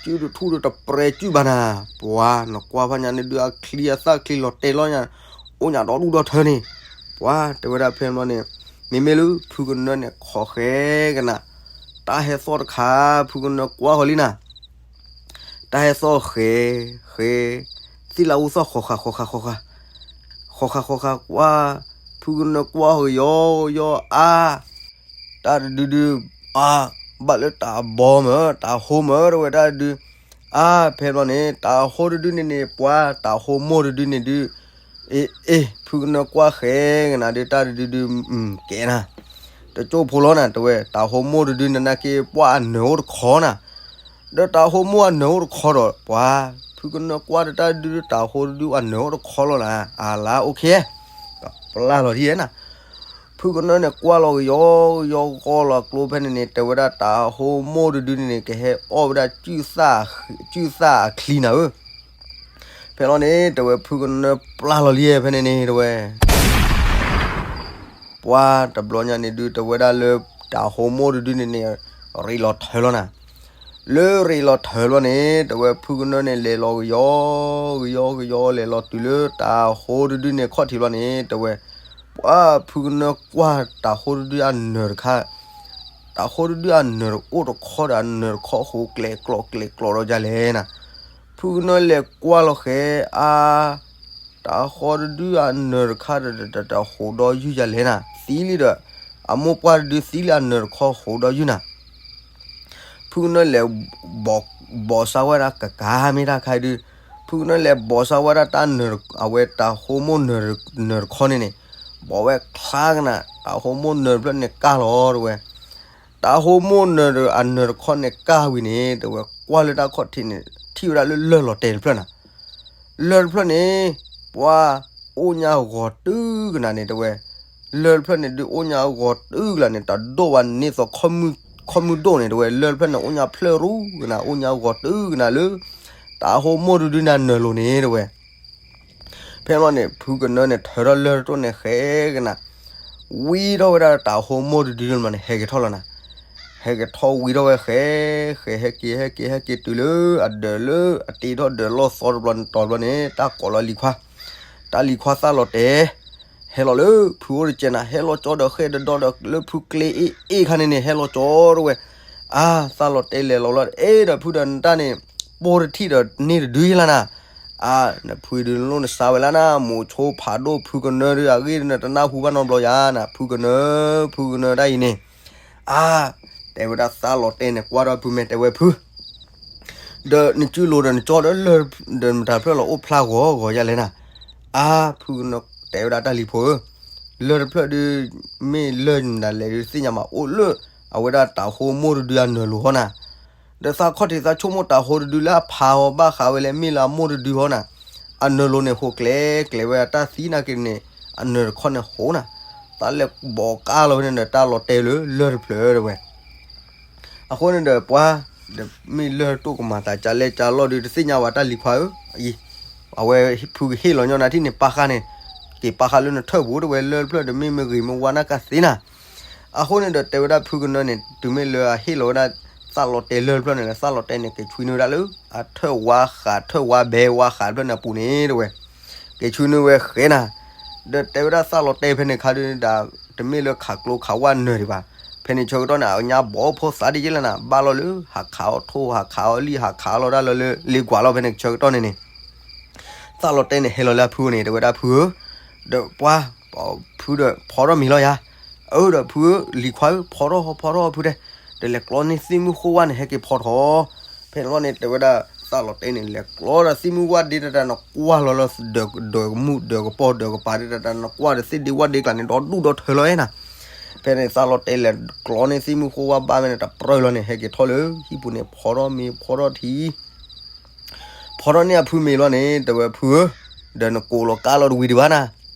စုၣ်တထူၣ်ဒုးတပြဲစုၣ်ဘၣ်နၤ, ပှၤနကွၢ်ဖးညါန့ၣ်ဒုး အချံအသၣ်ချံလီၤတဲာ်လီၤညါ, အိၣ်ညါဒီဒူၣ်ဒီထၢန့ၣ်, ပှၤတဲဝဲဒၣ်ဖဲမီၢ်န့ၣ်, မ့မ့ၢ်လၢဖုကနၢန့ၣ်ခိးဃဲကနၤ, တၢ်ဟဲသီၣ်တခါ, ဖုကနၢကွၢ်ဃီၤလံနၤ တၢ်ဟဲသီၣ်ဃဲ, ဃဲ, သံလၢအူသီၣ်ဃီၤဃာ်ဃီၤဃာ်ဃီၤဃာ်, ဃီၤဃာ်ဃီၤဃာ်ကွၢ်, ဖုကနၢကွၢ်ဃီၤယီယီအါ, တၢ်တဒုဒု, အါ, ဘၣ်လၢတၢ်ဘီမၢ် တၢ်ဟိမိၢ် တဲဝဲတၢ်တဒု, အါ, ဖဲဘျီန့ၣ် တၢ်ဟိတဒုန့ၣ်န့ၣ် ပှၤတၢ်ဟိမိၢ်တဒုန့ၣ်ဒု, အ့, အ့, ဖုကနၢကွၢ်ဃဲကနၤဒုး တၢ်တဒုဒု, ကဲနၤ တကၠိဖိလီၤနၤ တဲဝဲ တၢ်ဟိမိၢ်တဒုန့ၣ်နာ်က့ ပှၤအနၢၤအိၣ်တခီနၤ, ဒီးတၢ်ဟိမိၢ်အနၢၤအိၣ်တခီဒီး ပှၤ, ဖုကနၢကွၢ်ဒီးတၢ်ဒုဒု တၢ်ဟိတဒုအနၢၤအိၣ်တခီလီၤနၤ, အလါအိၣ်ခ့, ပျၢ်လီၤဒ်နၤ, ဖုကနၢန့ၣ်ကွၢ်လီၤကယီကယီဂီၢ်လီၤကျိဖဲန့ၣ်န့ၣ် တဲဝဲဒၣ်တၢ်ဟိမိၢ်တဒုန့ၣ်န့ၣ် ကဟဲအီၣ်ဝဲဒၣ်စုၣ်သၣ်အချံနၤဧၢ, ဖဲလီၤန့ၣ် တဲဝဲဖုကနၢပျၢ်လီၤလံဖဲန့ၣ်န့ၣ် တဲဝဲ ပှၤတဘျီညါန့ၣ်ဒုး တဲဝဲဒၣ်လၢတၢ်ဟိမိၢ်တဒုန့ၣ်န့ၣ် ရ့လီၤထၢလီၤနၤ, လၢရ့လီၤထၢလီၤန့ၣ် တဲဝဲဖုကနၢန့ၣ် လဲၤလီၤကယီ, ကယီကယီ လဲၤလီၤတုၤလၢတၢ်ဟိတဒုန့ၣ်ခီၣ်ထံးလီၤန့ၣ် တဲဝဲ, ပှၤဖုကနၢကွၢ်တၢ်ဟိတဒုအနၢၤတခါ, တၢ်ဟိတဒုအနၢၤအိၣ်တခီဒီး အနၢၤတခီဟိးကျဲၤကျီးကျဲၤကျီးဒီးယၤလဲၣ်နၤ, ဖုကနၢလဲၤကွၢ်လီၤဃဲအါ တၢ်ဟိတဒုအနၢၤတခါဒီး တၢ်ဟိးဒီးယုၢ်ယၤလဲၣ်နၤ သံလံဒီး အမိၢ်ပှၢ်တဒုသံလံအနၢၤတခီဟိးဒီးယုၢ်နၤ, ဖုကနၢလဲၤ ဘီၣ်စၢ်ဝဲဒၣ်ကကၤမ့ၢ်တၢ်ခါဒုး, ဖုကနၢလဲၤဘီၣ်စၢ်ဝဲဒၣ်တၢ်နၢၤ အဝဲတၢ်ဟိမိၢ်နၢၤတခီန့ၣ်န့ၣ်, ဘီၣ်ဝဲချါကနၤ တၢ်ဟိမိၢ်နၢၤတဖျၢၣ်န့ၣ်ကၢ်လီၤ တဲဝဲ, တၢ်ဟိမိၢ်နၢၤအနၢၤတခီန့ၣ်ကၢ်ဝံၤန့ၣ် တဲဝဲကွၢ်လၢတၢ်ခီၣ်ထံးန့ၣ် ထံၣ်ဝဲဒၣ်လၢလၢၢ်လီၤတဲာ်တဖျၢၣ်နၤ လၢၢ်တဖျၢၣ်န့ၣ် ပှၤအိၣ်ညါဂီၤတုၤကနၤန့ၣ် တဲဝဲ, လၢၢ်တဖျၢၣ်န့ၣ်ဒုး အိၣ်ညါဂီၤတုၤကနၤန့ၣ် တၢ်ဒိၣ်ဝဲန့ၢ်သိး ခီမုၢ်ဒိၣ်န့ၣ် တဲဝဲ, လၢၢ်တဖျၢၣ်န့ၣ် အိၣ်ညါဖျၢၣ်ရူကနၤ အိၣ်ညါဂီၤတုၤကနၤလၢ တၢ်ဟိမိၢ်တဒုန့ၣ်နၢၤလိၤန့ၣ် တဲဝဲ ဖဲဘျီန့ၣ် ဖုကနၢန့ၣ် ထၢထီၣ်လၢၢ်တတိၢ်န့ၣ်ဃဲကနၤ, ဝံထီၣ်ဝဲဒၣ်တၢ်ဟိမိၢ်တဒုန့ၣ် ဟဲက့ၤထီၣ်လီၤနၤ, ဟဲက့ၤထီၣ်ဝံထီၣ်ဝဲဃဲ, ဃဲဟဲက့ၤ ဟဲက့ၤ ဟဲက့ၤတုၤလၢအဒၢးလၢအတ့ထီၣ်ဒၢးလီၢ်သီတဘျီန့ၣ် တီၤဘျီန့ၣ် တၢ်ကိးလီၤလံၤခွါ, တၢ်လံၤခွါသးလီၤတဲာ် ဟဲလီၤလၢဖုအိၣ်တကဲနၤ ဟဲလီၤကၠီဒီးဃဲဒီးဒီဒီးလၢဖုကျ့အ့ၣ်အ့ၣ်ခါန့ၣ်န့ၣ် ဟဲလီၤကၠီတဲဝဲ, အါ သးလီၤတဲာ်လဲၤလီၤလီၤ အဲၣ်ဒီးဖုဒီးနတၢ်န့ၣ် ပိၢ်တထံၣ်ဒီးန့ၢ်တဒုယလၢနၤ, အါ နဖုဒုးလိၣ်နစါဝဲလၢနၤ မိၤဆိဖးဒိၣ်ဖုကနၢဒုးအဂ့ၢ်နတနၢ်ဟူဘၣ်နီတဘျီယၤနၤ ဖုကနၢ, ဖုကနၢဒၣ်အံၤန့ၣ်, အါ တဲဝဲဒၣ်သးလီၤတဲာ်န့ၣ် ကွၢ်ဒီးဖုမဲာ်တဲဝဲဖု ဒီးနစုလိၤဒီးနကၠီဒီးလၢၢ်ဒီးမတၤတဖျၢၣ်လီၤအိၣ်ဖျါဂီၤဂီၤယၤလဲၣ်နၤ, အါ ဖုကနၢတဲဝဲဒၣ်တၢ်လံၤဖိဧၢ, လၢၢ်တဖျၢၣ်ဒုး မ့ၢ်လၢၢ်မတၤလဲၣ်ဒုးသ့ၣ်ညါမးအိၣ်လၢ အဝဲဒၣ်တၢ်ဟိမိၢ်တဒုအနၢၤလိၤဟီနၤ, ဒီးသးခီၣ်ထံးသးဆိကမိၣ်တၢ်ဟိတဒုလၢအဖးအီၤဘၣ်ဃးဝဲလၢမ့ၢ်လၢအမိၢ်တဒုဟီနၤ, အနၢၤလိၤန့ၣ်ဟိးကျဲၤကျဲၤဝဲအတၢ်သံနာ်က့န့ၣ်, အနၢၤတခီန့ၣ်ဟိးနၤ, သးလဲၤဘီးကါလီၤဝဲန့ၣ်ဒီးတၢ်လီၤတဲာ်လၢလၢၢ်တဖျၢၣ်တဲဝဲ အဃိန့ၣ်ဒီးပှၤ, ဒီးမ့ၢ်လၢၢ်တတိၢ်ကမၤသးကလဲကလီၢ်ဒုးတသ့ၣ်ညါဝဲတၢ်လံၤခွါဧၢ, အံၤ, အဝဲဖုကဟ့ၣ်လီၤညီနၤထံၣ်န့ၣ်ပာ်ဃာ်န့ၣ်, က့ၤပာ်ဃာ်လၢနထၢၣ်ပူၤတဲဝဲလၢၢ်တဖျၢၣ်ဒီးမ့ၢ်မ့ၢ်ဂ့ၤမ့ၢ်ဝါနၢ်ကသ့နၤ, အဃိန့ၣ်ဒီးတဲဝဲဒၣ်ဖုကနၢန့ၣ် တုၤမ့ၢ်လၢအဟ့ၣ်လီၤဝဲဒၣ်, သးလီၤတဲာ်လၢၢ်တဖျၢၣ်န့ၣ်လၢသးလီၤတဲာ်န့ၣ် က့ၤဆွံနုာ်ဝဲဒၣ်လၢ, အထၢၣ်ဝါဃာ်ထၢၣ်ဝါဘဲဝါဃာ်တဖျၢၣ်န့ၣ်အပူၤန့ၣ်တဲဝဲ, ပ က့ၤဆူနုၢ်ဝဲဃဲနၤ, ဒီးတဲဝဲဒၣ်သၣ်လီၤတဲဖဲန့ၣ်ခါဒုးဒၣ် တမ့ၢ်လၢခးကျိခးဝၣ်နၢၤဒံးဘၣ်, ဖဲန့ၣ်ဆၢကတီၢ်န့ၣ် အညါဘီၣ်ဖိသးဒ်ယဲလဲၣ်နၤ ဘၣ်လီၤလၢဟးခးအီၤထိၣ် ဟးခးအီၤလံ ဟးခးအီၤလီၤဒၣ်လၢလ့ကွၢ်လီၤ ဖဲန့ၣ်ဆၢကတီၢ်န့ၣ်န့ၣ် သၣ်လီၤတဲန့ၣ် ဟဲလီၤလၢအဖုန့ၣ် တဲဝဲဒၣ်ဖုဧၢ, ဒီးပှၤ ဖုဒီးဖီထီၣ်မ့ၤလီၤယၤ, အၢ ဒီးဖုဧၢ လံၤခွါဧၢ ဖီထီၣ်ဖီထီၣ်ဖုတဲ, ဒီးလဲၤကျီန့ၢ်သ့ၣ်မုၢ်ဃိဝၣ်န့ၣ် ဟဲက့ၤဖီထီၣ်, ဖဲန့ၣ်ဘျီန့ၣ် တဲဝဲဒၣ်သၣ်လီၤတဲန့ၣ် လဲၤကျီဒီးသ့ၣ်မုၢ်ဝၣ်ဒ့တတၢ် နကွၢ်လီၤလၢဒၢးကမူၣ်ဒၢးကပီၢ်ဒၢးကပၤဒ့တတၢ် နကွၢ်ဒီးသ့ၣ်ဒ့ဝၣ်ဒ့ကျါန့ၣ် ဒီဒူၣ်ဒီထၢလီၤနၤ, ဖဲန့ၣ်သၣ်လီၤတဲလဲၤကျီန့ၢ်သ့ၣ်မုၢ်ဃိဝၣ်ဘၣ်ဖဲန့ၣ် တပြၢလီၤန့ၣ် ဟဲက့ၤထီၣ်လၢဟံၣ်ပူၤန့ၣ် ဖီထီၣ်မ့ၤဖီထီၣ်ထံ ဖီထီၣ်န့ၢ်အဖုမ့ၤလီၤန့ၣ် တဲဝဲဖုဧၢ, ဒီးနကိးလီၤကါလီၤတဝံၤဒံးဘၣ်နၤ,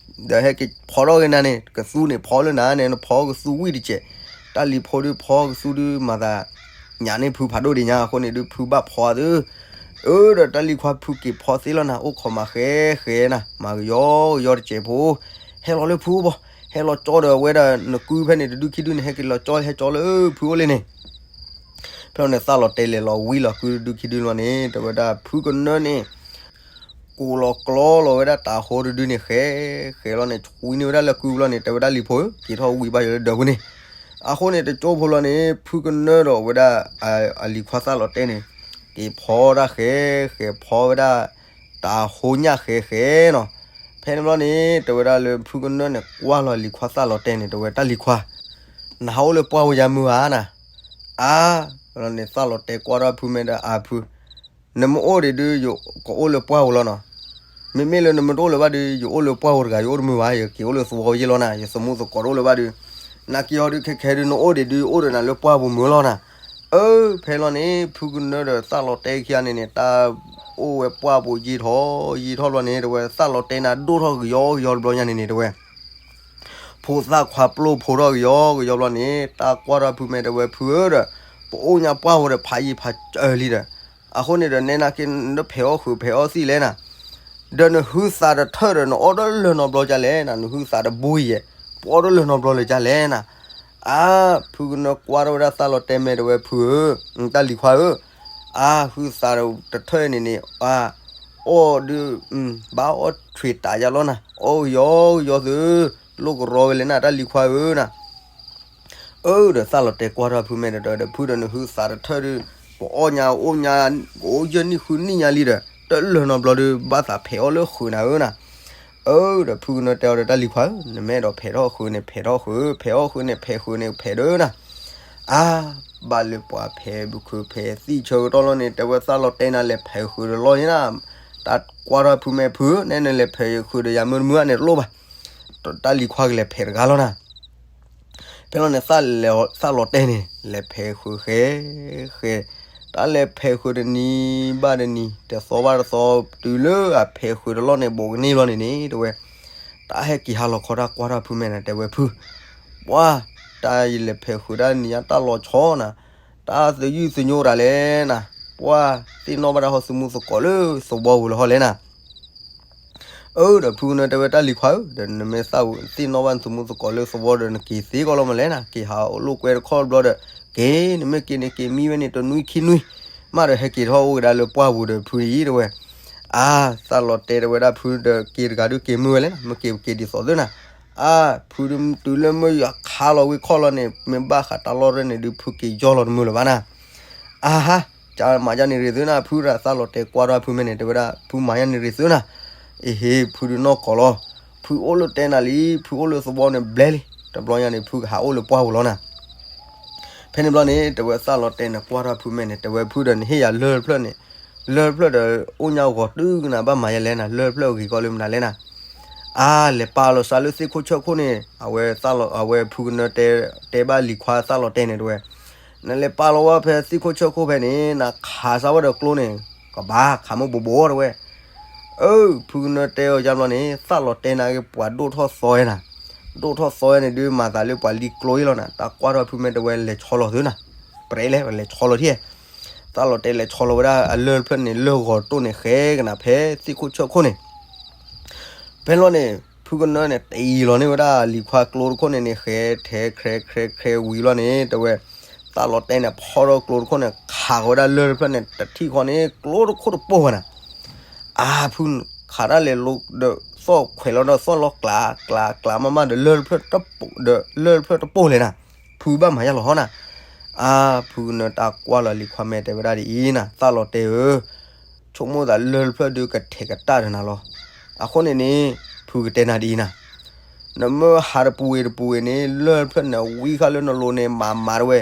ဒီးဟဲက့ၤဖီထီၣ်က့ၤနၤန့ၣ် ကသူန့ၣ်ဖီလၢနၤန့ၣ် နဖီကသူဝံၣ်တစဲး, တၢ်လံၤဖိဒုးဖီကသူဒုးမၤသး ညၣ်န့ၢ်ဖုဖးဒိၣ်ဒံးညါအဃိန့ၣ်ဒုး ဖုဘၣ်ဖီအသု, အၢ ဒီးတၢ်လံၤခွါဖုက့ၤဖီသ့လီၤနၤ အိၣ်ခိးမးဃဲဃဲနၤ မၤကယီကယီတစဲးဖိ, ဟဲလီၤလၢဖုအိၣ်ဘီ, ဟဲလီၤကၠီဒီးဝဲဒၣ်နကုဖဲန့ၣ် တဒုခံဒုန့ၣ် ဟဲက့ၤလီၤကၠီဟဲကၠီလၢဖုအိၣ်လံန့ၣ် ဖဲန့ၣ် သၣ်လီၤတဲလဲၤလီၤဝံလီၤကုတဒုခံဒုလီၤန့ၣ် တဲဝဲဒၣ်ဖုကနၢန့ၣ် ကိးလီၤကျီလီၤဝဲဒၣ်တၤဟိတဒုန့ၣ် ဃဲဃဲလီၤန့ၣ် ဆှံန့ၢ်ဝဲဒၣ်လၢကုဘျီန့ၣ် တဲဝဲဒၣ်လံၤဖိဧၢ က့ၤထီၣ်ဝံဘၣ်ယိၤလၢဒၢးပူၤန့ၣ်, အဃိန့ၣ် တကၠိဖိလီၤန့ၣ် ဖုကနၢဒီးဝဲဒၣ် အလံၤခွါသၣ်လီၤတဲန့ၣ် က့ၤဖီဒၣ်ဃဲဃဲဖီဝဲဒၣ် တၤဟိညၣ်ဃဲဃဲနီၤ, ဖဲန့ၣ်ဘျီန့ၣ် တဲဝဲဒၣ်လၢဖုကနၢန့ၣ် ကွၢ်လီၤလံၤခွါသၣ်လီၤတဲန့ၣ် တဲဝဲတၢ်လံၤခွါ နဟးအိၣ်လၢပှၢ်ပူၤယၤမုာ်ဧါနၤ, အါ, န့ၣ် သၣ်လီၤတဲကွၢ်ထီၣ်ဖုမဲာ်ဒီးအါဖု, နမ့ၢ်အိၣ်ဒံးဒုး ယကအိၣ်လၢပှၢ်ပူၤလီၤနီၤ, မ့မ့ၢ်လၢနမ့ၢ်တအိၣ်လၢၤဘၣ်ဒုး ယအိၣ်လၢပှၢ်ပူၤတဂၤ ယအိၣ်တမုာ်ဘၣ် ယက့ၤအိၣ်လၢသဝီယ့ၢ်လီၤနၤ ယသမူသကိးတအိၣ်လၢၤဘၣ်ဒုး, နက့ၤအီၤဒုးခဲခဲဒုး နအိၣ်ဒံးဒုး အိၣ်ဒီးနၤလၢပှၢ်ပူၤမုာ်လီၤနၤ, အၢ ဖဲလီၤန့ၣ် ဖုကနၢဒီးသၣ်လီၤတဲခံဂၤန့ၣ်န့ၣ် တၢ်အိၣ်ဝဲပှၢ်ပူၤယံာ်ထီၣ်ယံာ်ထီၣ်ဘျီန့ၣ် တဲဝဲသၣ်လီၤတဲန့ၣ် ဒိၣ်ထီၣ်ကယီကယီတဘျီညါန့ၣ်န့ၣ် တဲဝဲ ဖိသၣ်ခွါပျိၢ်ဖိထီၣ်ကယီကယီဘျီန့ၣ် တၢ်ကွၢ်ထီၣ်ဖုမဲာ် တဲဝဲဖုဧၢဒီး ပအိၣ်ညါပှၢ်ပူၤဒီးဖးယံာ်ဖးစၢၤလံဒီး, အဃိန့ၣ်ဒီး နဲနာ်က့ နဖဲးအီၣ်ဃုာ်ဖဲးအီၣ်သံၣ်လဲၣ်နၤ, ဒီးနဟုသးတထၢၣ်ဒီး နအီၣ်တလၢာ်နီတဘျီဒ်လဲၣ်နၤ, နဟုသးတဘိယဲၢ်, ပအီၣ်တလၢာ်နီတဘျီလၢၤဒ်လဲၣ်နၤ, အါ, ဖုကနၢကွၢ်ထီၣ်ဝဲဒၣ်သၣ်လီၤတဲမဲာ် တဲဝဲဖုဧၢ, တၢ်လံၤခွါဧၢ, အါ, ဟုသးတထၢၣ်န့ၣ်န့ၣ် အါ, အီၣ်ဒုး ဘၣ်အီၣ်ထွံၣ်တးယါလီၤနၤ, အီၣ်ကယီကယီသု, လိၣ်ကရီဝဲလဲၣ်နၤ တၢ်လံၤခွါဧၢနၤ အၢ ဒီးသၣ်လီၤတဲကွၢ်ထီၣ်ဖုမဲာ်ဒီး ဒီးဖုဒီးနဟုသးတထၢၣ်ဒုး, ပအီၣ်ညါအိၣ်ညါ, ကအိၣ်ယဲၢ်နံၣ်ဃုနံၣ်ညါလံဒီး တလၢာ်နီတဘျီဒုး ဘၣ်သးဖဲးအီၣ်လၢဃုာ်နၤဧၢနၤ, အၢ ဒီးဖုကနၢတဲအီၤဒီး တၢ်လံၤခွါဧၢ, နမ့ၢ်အဲၣ်ဒိးဖဲးထီၣ်ဃုာ်န့ၣ် ဖဲးထီၣ်ဃုာ်, ဖဲးအီၣ်ဃုာ်န့ၣ် ဖဲးဃုာ်န့ၣ် ဖဲးဒီးနၤ, အါ, ဘၣ်လၢပှၤဖဲးပခုာ်ဖဲးသံၣ်ဆၢကတီၢ်လီၤန့ၣ် တဲဝဲသၣ်လီၤတဲနၤ လဲၤဖဲးဃုာ်ဒီးလီၢ်န့ၣ်နၤ, တၢ်ကွၢ်ထီၣ်ဖုမဲာ်ဖု, နဲနလဲၤဖဲးဃုာ်ဒီးယၤမုာ်တမုာ်ဧါန့ၣ်တလိၣ်ဘၣ်, တၢ်လံၤခွါကလဲၤဖဲးတဂၤလီၤနၤ ဖဲလီၤန့ၣ် သၣ်လီၤတဲန့ၣ် လဲၤဖဲးဃုာ်ဃဲ, ဃဲ, တၢ်လဲၤဖဲးဃုာ်တနံၤဘၣ်တနံၤ တသီဘၣ်တသီ တုၤလၢအဖဲးဃုာ်တလီၢ်န့ၣ် ဘူးကန့ၢ်လီၤန့ၣ်န့ၣ် တဲဝဲ, တၢ်ဟဲက့ၤဟးလီၤခီတၢ်ကွၢ်ထီၣ်ဖုမဲာ်န့ၣ် တဲဝဲဖု, ပှၤ, တၢ်ယလဲၤဖဲးဃုာ်တၢ်နံၤညါတၢ်လီၤဆီနၤ, တၢ်သယုၢ်သညိတၢ်လဲၣ်နၤ, ပှၤ, သ့ၣ်နီၣ်ဘၣ်တၢ်ဟီၣ်သမူသကိးလၢသဝီပူၤလၢဟီၣ်လဲၣ်နၤ အၢ ဒီးဖုကနၢတဲဝဲတၢ်လံၤခွါဧၢ, ဒီးနမ့ၢ်သ့ၣ်နီၣ်ဘၣ်နသမူသကိးလၢသဝီဒီး နက့ၤသ့ကီးလီၤမးလဲၣ်နၤ, က့ၤဟးလိာ်ကွဲတခီဘျီဒီး က့ၤ နမ့ၢ်က့ၤန့ၣ်က့ၤမံဝဲန့ၣ် တနွံခံနွံ, မးဒီးဟဲက့ၤထီၣ်အိၣ်ကဒါလၢပှၢ်ပူၤဒီးဖုအံၤတဲဝဲ, အါ, သၣ်လီၤတဲတဲဝဲဒၣ်ဖုဒီး က့ၤတဂၤဒုးက့ၤမုာ်ဝဲလဲၣ်နၤ, မ့ၢ်က့ၤက့ၤဒ်သိးသုနၤ, အါ, ဖုတုၤလၢမုၢ်ယွၤခါလီၤဝံၤခီၣ်လီၤန့ၣ် မ့ၢ်ဘၣ်ဃးတၢ်လီၢ်ရဲၣ်န့ၣ်ဒုး ဖုက့ၤယီၢ်လီၤတမုာ်လၢၤဘၣ်နၤ အါဟါ, ကမၤယါန့ၣ်ရ့ၣ်သုနၤ, ဖုရၣ်သၣ်လီၤတဲကွၢ်ထီၣ်ဖုမဲာ်န့ၣ် တဲဝဲဒၣ် ဖုမၤယါန့ၣ်ရ့ၣ်သုနၤ, အ့ဟ့ ဖုဒုးနီၢ်ကီၢ်လီၤ, ဖုအိၣ်လၢတဲနၤလံ, ဖုအိၣ်လၢသဝီန့ၣ်ဘျဲလံ, တဘျီညါန့ၣ် ဖုကဟးအိၣ်လၢပှၢ်ပူၤလီၤနၤ ဖဲန့ၣ်ဘျီန့ၣ် တဲဝဲသၣ်လီၤတဲန့ၣ် ကွၢ်ထီၣ်ဖုမဲာ်န့ၣ် တဲဝဲဖုဒီးနဟ့ၣ်ယၤလၢၢ်တဖျၢၣ်န့ၣ်, လၢၢ်တဖျၢၣ်ဒီး အိၣ်ညါဂီၤတုၤကနၤ ဘၣ်မၤယဲလဲၣ်နၤ, လၢၢ်တဖျၢၣ်ဂ့ၤကီးလၢမနုၤလဲၣ်နၤ, အါ လဲၤပာ်လီၤစးလၢသ့ၣ်ခိၣ်ဆၢခိၣ်န့ၣ်, အဝဲဖုကနၢတဲ တဲဘၣ်လံၤခွါသၣ်လီၤတဲန့ၣ်တဲဝဲ, နလဲၤပာ်လီၤဝဲဖဲသ့ၣ်ခိၣ်ဆၢခိၣ်ဖဲန့ၣ် နခးစးဝဲဒီးကျိန့ၣ်, ကဘၣ်ခးမုၢ်ဘိးဘိးတဲဝဲ, အၢ ဖုကနၢတဲအီၤယါဘျီန့ၣ် သၣ်လီၤတဲနၤက့ၤပှၤဒိၣ်ထီၣ်သီဝဲနၤ, ဒိၣ်ထီၣ်သီဝဲန့ၣ်ဒုး မၤသးလၢပှၤလံကျိအံၤလီၤနၤ, တၢ်ကွၢ်ထီၣ်ဖုမဲာ်တဲဝဲလဲၤဆီလီၤသုနၤ, ပရဲလဲၤဆီလီၤထံၣ်, သၣ်လီၤတဲလဲၤဆီလီၤဝဲဒၣ်အလၢၢ်တဖျၢၣ်န့ၣ် လၢၢ်ဂီၤတိၢ်န့ၣ် ဃဲကနၤဖဲသ့ၣ်ခိၣ်ဆၢခိၣ်န့ၣ် ဖဲလီၤန့ၣ် ဖုကနၢန့ၣ် တ့ၢ်လီၤန့ၢ်ဝဲဒၣ်လံၤခွါကျိတခိၣ်န့ၣ်န့ၣ် ဃဲထဲးခြဲးခြဲးခြဲးဝံၤလီၤန့ၣ် တဲဝဲ, သၣ်လီၤတဲန့ၣ် ဖီထီၣ်ကျိတခိၣ်န့ၣ် ခးဃီၤဝဲဒၣ်လၢၢ်တဖျၢၣ်န့ၣ် တထံၣ်ဃီန့ၣ် ကျိတခိၣ်တပိၢ်ဝဲနၤ, အါ ဖု ခးတၢ်လဲၤလိဒီး သီၣ်ခွဲးလီၤဒီးသီၣ်လီၤကျး ကျး ကျးမးမးဒီး လၢၢ်တဖျၢၣ်တပိၢ်လဲၣ်နၤ, ဖုဘၣ်မၤယါလီၤဟီနၤ. အါ ဖုကနၢတၢ်ကွၢ်လီၤလံၤခွါ မ့ၢ်တဲဝဲဒၣ်ဒ်အံၤနၤ, သၣ်လီၤတဲဧၢ, ဆိကမိၣ်သးလၢၢ်တဖျၢၣ်ဒုးကထဲးကတၢၢ်ဒီးနၤလီၤ. အဃိန့ၣ်န့ၣ် ဖုကတဲနၤဒ်အံၤနၤ, နမ့ၢ်ဟးတပူၤဝံၤတပူၤဝံၤန့ၣ် လၢၢ်တဖျၢၣ်န့ၣ် ဝံဃာ်လၢနလိၤန့ၣ် မၤမၤတဝဲ,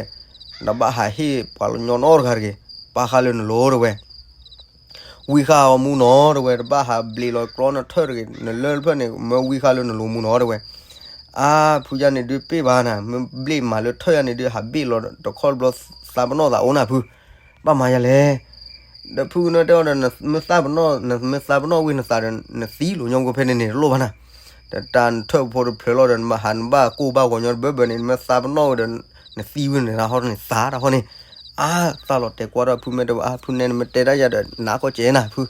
နဘၣ်ဟးဟ့ၣ်ပှၤကညီနီတဂၤတဂ့ၤ, ပာ်ဃာ်လၢနလိၤတဝဲ ဝံဃာ်အီၤမူနီၤတဝဲ, တဘၣ်ဟးဘျ့းလီၤကြီနထၢၣ်တဂ့ၤ, နလၢၢ်တဖျၢၣ်န့ၣ် မ့ၢ်ဝံဃာ်လၢနလိၤမူနီၤတဝဲ. အါ ဖုယါန့ၣ်ဒုးပ့ၢ်ဘၣ်နၤ, မ့ၢ်ဘျ့းမၤလၢထၢၣ်ယါန့ၣ်ဒုး ဟးဘ့ၣ်လီၤတခီတဘျီသးပနီၣ်သးအိၣ်နၤဖု, ဘၣ်မၤယါလဲၣ်. ဒီးဖုကနၢတဲအီၤဒီး နမ့ၢ်သးပနီၣ် နမ့ၢ်သးပနီၣ်ဝံၤနသးဒီး နသံလီၤညီဖိဖဲန့ၣ်န့ၣ် တလိၣ်ဘၣ်နၤ. ဒီးတၢ်နထၢၣ်ဖိတဖျၢၣ်လီၤဒီး နဘၣ်ဟးနဘၣ်ကိၢ်ဘၣ်ဂီၤညီတဘၢဘၢန့ၣ် နမ့ၢ်သးပနီၣ်ဝံၤဒီး နသံဝံၤန့ၣ် တၢ်ဟီန့ၣ်သးတၢ်ဟီန့ၣ်. အါ သၣ်လီၤတဲကွၢ်ထီၣ်ဖုမဲာ်တဲဝဲ အါ ဖုနဲနမ့ၢ်တဲဒၣ်ယၤဒီး နးကီၢ်ကဲနၤဖု,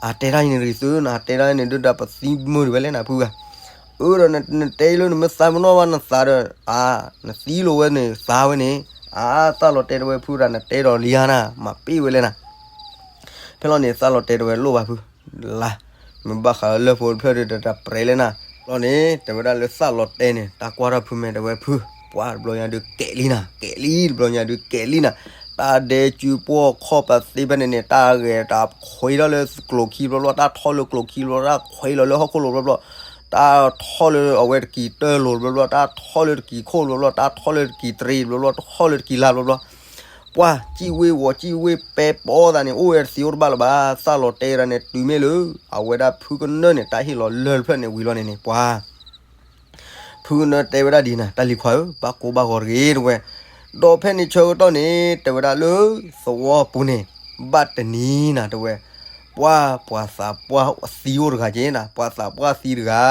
အတဲဒၣ်ယၤန့ၣ်တဂ့ၤသုနၤ, တဲဒၣ်ယၤန့ၣ်ဒုးဒီး ပသံမုာ်တဝဲလဲၣ်နၤဖုဂၤ. အၢဒီးနတဲလၢနမ့ၢ်သးပနီၣ်ဘၣ်နသးဒီး အါ နသံလိာ်ဝဲန့ၣ် သးဝဲန့ၣ်. အါ သၣ်လီၤတဲတဝဲဖုဒီး နတဲဒီးလံဧါနၤ, မၤပ့ၢ်ဝဲလဲၣ်နၤ. ဖဲလီၤန့ၣ် သၣ်လီၤတဲတဝဲလိၣ်ဘၣ်ဖု, လါ မ့ၢ်ဘၣ်ဃးလၢၢ်ဖိတဖျၢၣ်ဒီး တၢ်ပြဲးလဲၣ်နၤ. လီၤန့ၣ် တဲဝဲဒၣ်လၢသၣ်လီၤတဲန့ၣ် တၢ်ကွၢ်ထီၣ်ဖုမဲာ်တဲဝဲဖု, ပှၤတဘျီညါဒုးကဲးလံနၤ, ကဲးလံ တဘျီညါဒုးကဲးလံနၤ. တၢ်ဒဲးစုပှီၢ်ခီၣ်ပသ့ဖဲန့ၣ်န့ၣ် တၢ်ဂဲၤတၢ်ခွဲးထီၣ်လၢကျိၤခံဘျီဘျီ, တၢ်ထီၣ်လၢကျိၤခံဘျီ, တၢ်ခွဲးလီၤလၢဟီၣ်ခိၣ်လိၤဘျီဘျီ, တၢ်ထီၣ်လၢအဝဲတကံၤတၢၢ်လိၤဘျီဘျီ, တၢ်ထီၣ်လၢတကံၤခိၣ်ဘျီဘျီ, တၢ်ထီၣ်လၢတကံၤတရံးဘျီဘျီ, တၢ်ထီၣ်လၢတကံၤလါဘျီဘျီ. ပှၤစံၣ်ဝ့ၤဝီၤစံၣ်ဝ့ၤပဲပီသးန့ၣ် အိၣ်ဝဲတသံအိၣ်တဘၣ်လၢၤဘၣ်. သၣ်လီၤတဲဝဲဒၣ်န့ၣ် တုၤမ့ၢ်လၢ အဝဲဒၣ်ဖုကနၢန့ၣ် တၢ်ဟ့ၣ်လီၤလၢၢ်တဖျၢၣ်န့ၣ်ဝံၤလီၤန့ၣ်န့ၣ် ပှၤ ဖုကနၢတဲဝဲဒၣ်ဒ်နၤ, တၢ်လံၤခွါဧၢ, ဘၣ်ကိၢ်ဘၣ်ဂီၤတဂ့ၤတဝဲ. ဒီးဖဲန့ၣ်ဆၢကတီၢ်န့ၣ် တဲဝဲဒၣ်လၢသဝီပူၤန့ၣ် ဘၣ်တနံၤနၤတဝဲ, ပှၤ ပှၤသးပှၢ်သံအိၣ်တဂၤက့နၤ, ပှၤသးပှၢ်သံတဂၤ,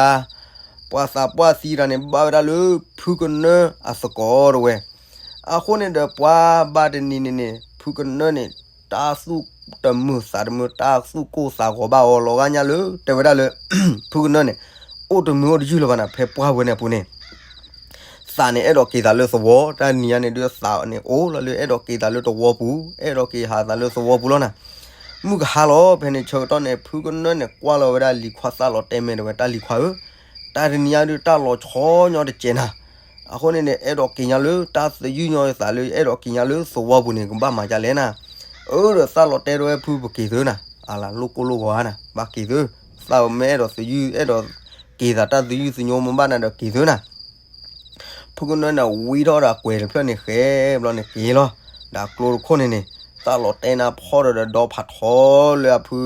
ပှၤသးပှၢ်သံတဂၤန့ၣ် ဘၣ်ဝဲဒၣ်လၢဖုကနၢအသကိးတဝဲ. အဃိန့ၣ်ဒီး ပှၤဘၣ်တနံၤန့ၣ်န့ၣ် ဖုကနၢန့ၣ် တၢ်သူၣ်တမုာ်သးတမုာ် တၢ်သူၣ်ကိၢ်သးဂီၤဘၣ်အီၤလီၤဂာ်ညါလၢ တဲဝဲဒၣ်လၢ ဖုကနၢန့ၣ် အိၣ်တမုာ်အိၣ်တယုၢ်လၢၤဘၣ်နၤ, ဖဲပှၢ်ဝဲန့ၣ်အပူၤန့ၣ် သးန့ၣ် အဲၣ်ဒိးက့ၤသးလၢသဝီ, တၢ်နံၤညါန့ၣ်ဒုးသးန့ၣ်အိၣ်လီၤလၢအဲၣ်ဒိးက့ၤသးလၢသဝီပူၤ, အဲၣ်ဒိးက့ၤဟးသးလၢသဝီပူၤလီၤနၤ. မုၢ်ကဟါလီၤ ဖဲန့ၣ်ဆၢကတီၢ်န့ၣ် ဖုကနၢန့ၣ် ကွၢ်လီၤဝဲဒၣ်လံၤခွါသၣ်လီၤတဲမဲာ်တဲဝဲ တၢ်လံၤခွါဧၢ, တၢ်တနံၤညါဒုးတၢ်လီၤဆီညီတစဲးနၤ. အဃိန့ၣ်န့ၣ် အဲၣ်ဒိးက့ၤညါလၢတၢ်သယုၢ်ညီသးလၢ အဲၣ်ဒိးက့ၤညါလၢသဝီပူၤန့ၣ် ကဘၣ်မၤဒ်လဲၣ်နၤ. အၢ ဒီးသၣ်လီၤတဲတဝဲဖု ပက့ၤသုနၤ, အလၤလိၣ်ကိၢ်လိၣ်ဂီၤဧါနၤ, ဘၣ်က့ၤသု, သၣ်မ့ၢ်အဲၣ်ဒိးသယုၢ် အဲၣ်ဒိးက့ၤသးတၢ်သယုၢ်သညိမ့ၢ်ဘၣ်နၤဒီးက့ၤသုနၤ. ဖုကနၢန့ၣ် ဝံထီၣ်ဒီးအကွဲၤတဖျၢၣ်န့ၣ်ဃဲဘျီန့ၣ်က့ၤလီၤ. ဒီးကျိတခိၣ်န့ၣ်န့ၣ် သၣ်လီၤတဲန့ၣ်ဖီၣ်ဒီးဒီဖးထီလၢအဖု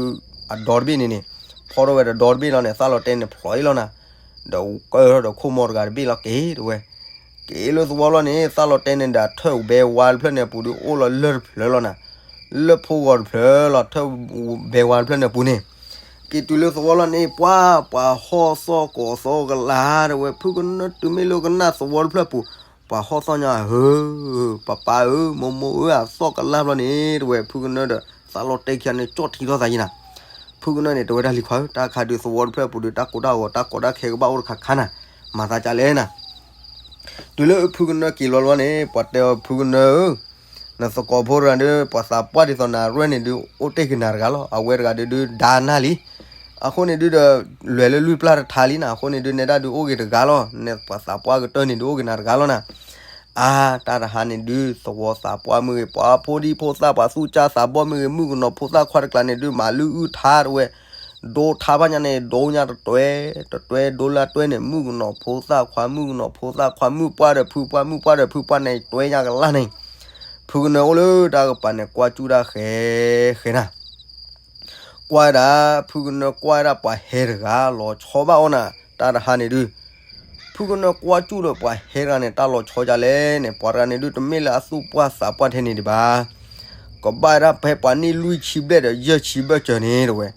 အဒီတဘ့ၣ်န့ၣ်န့ၣ်, ဖီၣ်ထီၣ်ဝဲဒီဒီတဘ့ၣ်လီၤန့ၣ် သၣ်လီၤတဲန့ၣ်ဖျိးအံၤလီၤနၤ. ဒီးကၢၢ်ထီၣ်ဒီးခိၣ်မီတဂၤတဘ့ၣ်လီၤက့ၤတဝဲ က့ၤလၢသဝီလီၤန့ၣ် သၣ်လီၤတဲန့ၣ်ဒီးထၢၣ်ဘဲဝါတဖျၢၣ်န့ၣ်အပူၤဒုးအိၣ်လီၤလၢၢ်တဖျၢၣ်လီၤနၤ, လၢၢ်ဖိဂီၤတဖျၢၣ်လီၤ ထၢၣ်ဘဲဝါတဖျၢၣ်န့ၣ်အပူၤန့ၣ်. က့ၤတုၤလၢသဝီလီၤန့ၣ် ပှၤ ပှၤဟီၣ်သီၣ်ကိးသီကလါတဝဲ ဖုကနၢတုၤမ့ၢ်လၢကနၣ်သဝီတဖျၢၣ်ပူၤ, ပှၤဟီၣ်သီၣ်ညါဧၢ, ပၢ်ပၢ်ဧၢ မိၢ်မိၢ်ဧၢ အသီၣ်ကလါဘျီန့ၣ် တဝဲ ဖုကနၢဒီးသၣ်လီၤတဲခံဂၤန့ၣ် ကၠီၣ်ထံထီၣ်သးယံၤနၤ. ဖုကနၢန့ၣ် တဲဝဲဒၣ်လံၤခွါဧၢ တၢ်ခါဒုးသဝီတဖျၢၣ်ပူၤဒုး တၢ်ကိးတၢ်ဂီၤတၢ်ကီတၢ်ခဲကဘၣ်အိၣ်တခါခါနၤ, မၤသးဒ်လဲၣ်နၤ. တုၤလၢဖုကနၢက့ၤလီၤလီၤန့ၣ် ပှၤတဲအီၤဖုကနၢဧၢ, နသကိးဖိတဂၤဒီး ပှၤသးပှၢ်ဒ်သိးနၤရဲၣ်န့ၣ်ဒုး အိၣ်တ့ၢ်က့ၤနၤတဂၤလီၤ. အဝဲတဂၤဒုးဒုးဒါနၢ်လံ. အဃိန့ၣ်ဒုးဒီး လဲၤလၢလွံၢ်ပျၢ်တထါလံနၤ. အဃိန့ၣ်ဒုးနဲဒၣ်ဒုးအိၣ်က့ၤတဂၤလီၤ. နပှၤသးပှၢ်ကတၢၢ်န့ၣ်ဒုးအိၣ်က့ၤနၤတဂၤလီၤနၤ. အါ တၢ်တဟါန့ၣ်ဒုး သဝီသးပှၢ်မုၢ်ဂ့ၤ ပှၤဖိဒံဖိသၣ် ပှၤသူၣ်ကၢ်သးဘီၣ်မုၢ်ဂ့ၤ မုၣ်ကနီၤဖိသၣ်ခွါတကျါန့ၣ်ဒုး မၤလုၢ်အုၣ်ထါတဝဲ, ဒိထါဘၣ်ညါန့ၣ် ဒိညါတတွဲ, တတွဲဒိလၢတွဲန့ၣ် မုၣ်ကနီၤဖိသၣ်ခွါ မုၣ်ကနီၤဖိသၣ်ခွါ မုၣ်ပှၢ်ဒီးဖုပှၢ် မုၣ်ပှၢ်ဒီးဖုပှၢ်န့ၣ် တွဲညါကလါန့ၣ်. ဖုကနၢအိၣ်လၢတၢ်ကပၤန့ၣ် ကွၢ်စူၣ်တၢ်ဃဲၤ ဃဲၤနၤ. ကွၢ်ဒၣ် ဖုကနၢကွၢ်ဒၣ်ပှၤဟဲတဂၤ လီၤဆီဘၣ်အီၤနၤ တၢ်တဟါန့ၣ်ဒုး ဖုကနၢကွၢ်စူၣ်ဒီးပှၤဟဲတဂၤန့ၣ် တၢ်လီၤဆီဒ်လဲၣ်န့ၣ် ပှၤတဂၤန့ၣ်ဒုး တမ့ၢ်လၢအသူၣ်ပှၢ်သးပှၢ်ထဲန့ၣ်ဒံးဘၣ်. ကဘၣ်ဒၣ်ဖဲပှၤနံၣ်လွံၢ်ဆံဘျဲၣ်ဒီးယဲၢ်ဆံဘၢၣ်စၢၤန့ၣ်တဝဲ.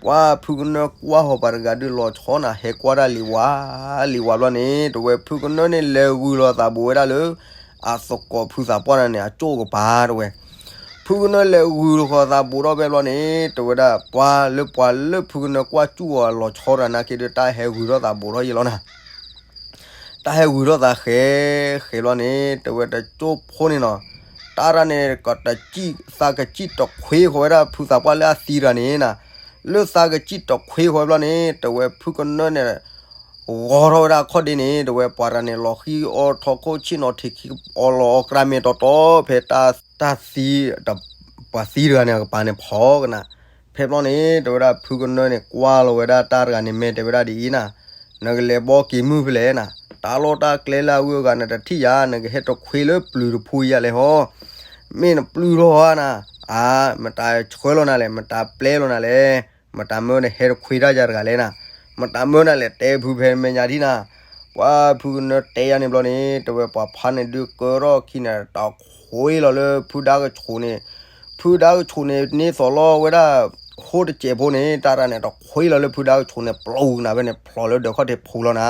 ပှၤဖုကနၢကွၢ်ဟီၣ်ပှၤတဂၤဒုး လီၤဆီနၤ ဟဲကွၢ်ဒၣ်လံၤဝါ လံၤဝါဘျီန့ၣ် တဝဲ ဖုကနၢန့ၣ် လဲၤဂုာ်လီၤသးဘူးဝဲဒၣ်လၢ အသကိးဖုသးပှၢ်တဂၤန့ၣ် အကၠိၣ်ကပၤတဝဲ. ဖုကနၢလဲၤဂုာ်လီၤသးဘူးထီၣ်ဖဲဘျီန့ၣ် တဝဲဒၣ် ပှၤလၢပှၤလၢဖုကနၢကွၢ်စူၣ်အီၤလီၤဆီတဂၤနာ်က့ဒုး တၢ်ဟဲဂုာ်ထီၣ်သးဘူးထီၣ်ယဲလီၤနၤ. တၢ်ဟဲဂုာ်ထီၣ်သးဃဲၤ ဃဲၤဘျီန့ၣ် တဝဲတကၠိၣ်ဖိန့ၣ်နီၤ တၢ်တၢ်န့ၣ် ကတစံၣ်သးကစံၣ်တခွ့ဃီၤဝဲဒၣ်ဖုသးပှၢ်လၢအသံတဂၤန့ၣ်နၤ. လၢသးကစံၣ်တခွ့ဃီဘျီန့ၣ် တဲဝဲဖုကနၢန့ၣ် ဂီၤထီၣ်ဝဲဒၣ်အခီၣ်ဒ့န့ၣ် တဲဝဲပှၤတဂၤန့ၣ် လီၤဃံအီထီခိၣ်ဆ့ၣ်နီၤထံးခံ အီလီၤအီကျါမ့ၢ်တီတီ ဖဲတၢ်သံ ပှၤသံတဂၤန့ၣ် အကပၤန့ၣ်ဖီၣ်ကနၤ. ဖဲဘျီန့ၣ် တဲဝဲဒၣ်ဖုကနၢန့ၣ် ကွၢ်လီၤဝဲဒၣ်တၢ်တဂၤန့ၣ် မ့ၢ်တဲဝဲဒၣ်ဒ်အံၤနၤ, နကလဲၤဘီက့ၤမုၢ်ဖဲလဲၣ်နၤ, တၢ်လီၢ်တၢ်ကျဲလၢအဂုၤအဂၤနတထံၣ်ယၤ နကဟဲတခွ့လၢပျုၤတဖုယၤလဲၣ်ဟီ, မ့ၢ်နပျုၤထီၣ်ဧါနၤ, အါ မတၤဆှၢလီၤနၤလဲၣ် မတၤပျဲလီၤနၤလဲၣ်, မတၤမၢနဟဲတခွ့တၢ်ယၤတဂၤလဲၣ်နၤ, မတၤမၢနၤလဲၣ် တဲဖုဖဲမဲာ်ညါဒ်နၤ. ပှၤဖုကနၢတဲယၤန့ၣ်ဘျီန့ၣ် တဲဝဲပှၤဖါန့ၣ်ဒုးကၢထီၣ်ခံန့ၣ် တခွ့လီၤလၢဖုဒါကဆိးန့ၣ်, ဖုဒါကဆိးန့ၣ် န့ၢ်သိးလီၤဝဲဒၣ် ဃိတစဲးဖိန့ၣ် တၢ်တဂၤန့ၣ် တခွ့လီၤလၢဖုဒါကဆိးန့ၣ် ပျိကနၤဖဲန့ၣ် ဖျိးလၢဒၢးခီၣ်ထံးဖှူလီၤနၤ.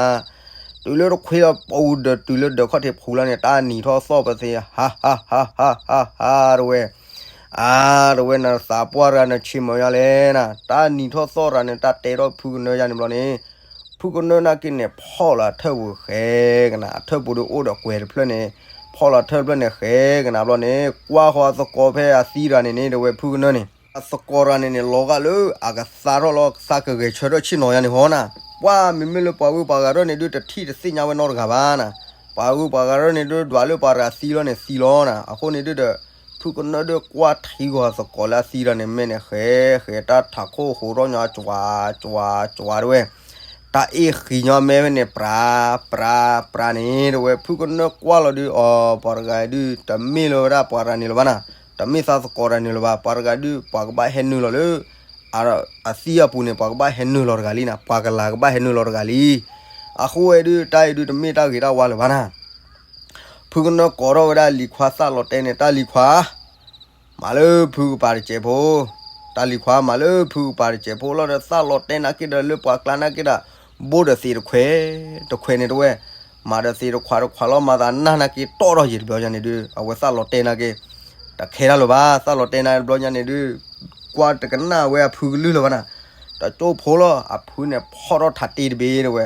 တုၤလၢတခွ့လီၤပျိဒီးတုၤလၢဒၢးခီၣ်ထံးဖှူလီၤန့ၣ် တၢ်နံၤထီၣ်သီၣ်ပသ့ ဟါဟါဟါဟါဟါ တဲဝဲ အါ တဲဝဲ နသးပှၢ်တဂၤ နဆ့မၤယါလဲၣ်နၤ, တၢ်နံၤထီၣ်သီၣ်တဂၤန့ၣ် တၢ်တဲထီၣ်ဖုကနၢယါန့ၣ်ဘျီန့ၣ်, ဖုကနၢနာ်က့န့ၣ် ဖီၣ်လီၤအထၢၣ်ပူၤဃဲကနၤ, အထၢၣ်ပူၤဒုးအိၣ်ဒီးကွဲၤတဖျၢၣ်န့ၣ်, ဖီၣ်လီၤအထၢၣ်တဖျၢၣ်န့ၣ်ဃဲကနၤဘျီန့ၣ် ကွၢ်ဃီအသကိးဖဲအသံတဂၤန့ၣ်န့ၣ် တဲဝဲဖုကနၢန့ၣ်, အသကိးတဂၤန့ၣ်န့ၣ် လီၤဂာ်လၢအကသါထီၣ်လီၤ သးကဂဲၤဆၢထၢၣ်ဆ့ၣ်နီၤယါန့ၣ်ဟီနၤ, ပှၤမ့မ့ၢ်လၢပှၤဂုၤပှၤဂၤဒၣ်န့ၣ်ဒုး တထံၣ်တသ့ၣ်ညါဝဲနီတဂၤဘၣ်နၤ, ပှၤဂုၤပှၤဂၤဒၣ်န့ၣ်ဒုး ဒွးလၢပှၤတဂၤသံလီၤန့ၣ်သံလီၤနၤ, အဃိန့ၣ်ဒုးဒီး ဖုကနၢဒုးကွၢ်ထံဂီၤအသကိးလၢအသံတဂၤန့ၣ် မ့ၢ်န့ၣ်ဃဲ ဃဲတၢ်ထးခိၣ်ဟူးထီၣ်ညီ ကၠွၤ ကၠွၤ ကၠွၤတဲဝဲ, တၢ်အ့ၣ်ဃံညီမ့ၢ်ဝဲန့ၣ် ပြၤ ပြၤ ပြၤန့ၣ် တဲဝဲ ဖုကနၢကွၢ်လီၤဒုး အီၤ ပှၤတဂၤဒုး တမ့ၢ်လၢဝဲဒၣ်ပှၤတဂၤန့ၣ်လၢၤဘၣ်နၤ, တမ့ၢ်သးသကိးတဂၤန့ၣ်လၢၤဘၣ်, ပှၤတဂၤဒုး ပှၤကဘၣ်ဟဲနုာ်လီၤလၢ အသံအပူၤန့ၣ် ပှၤကဘၣ်ဟဲနုာ်လီၤတဂၤလံနၤ, ပှၤကလၤကဘၣ်ဟဲနုာ်လီၤတဂၤလံ. အဃိဝဲဒုး တၢ်အံၤဒုး တမ့ၢ်တၢ်ဂ့ၤတၢ်ဝါလၢၤဘၣ်နၤ. ဖုကနၢကိးထီၣ်ဝဲဒၣ်လံၤခွါသးလီၤတဲန့ၣ် တၢ်လံၤခွါ မၤလၢဖုကပၤတစဲးဖိ, တၢ်လံၤခွါမၤလၢဖုကပၤတစဲးဖိလီၤဒီး သးလီၤတဲနာ်က့ဒီးလၢပှၤကျါနာ်က့ဒီး ဘိၣ်ဒီးသ့းတခွဲး, တခွဲးန့ၣ်တဲဝဲ, မၤဒီးသ့းတခွးတခွးလီၤ မၤသးနၢ်နာ်က့တီၣ်ထီၣ်ယံၤတဘျီယါန့ၣ်ဒုး အဝဲသးလီၤတဲနာ်က့ တခဲတၢ်လၢၤဘၣ်, သးလီၤတဲနာ်တဘျီညါန့ၣ်ဒုး ကွၢ်တကနၣ်ဝဲအဖုကလုၢ်လၢၤဘၣ်နၤ, တကၠိဖိလီၤ အဖုန့ၣ်ဖီၣ်ထီၣ်ထးတ့တဘ့ၣ်တဲဝဲ,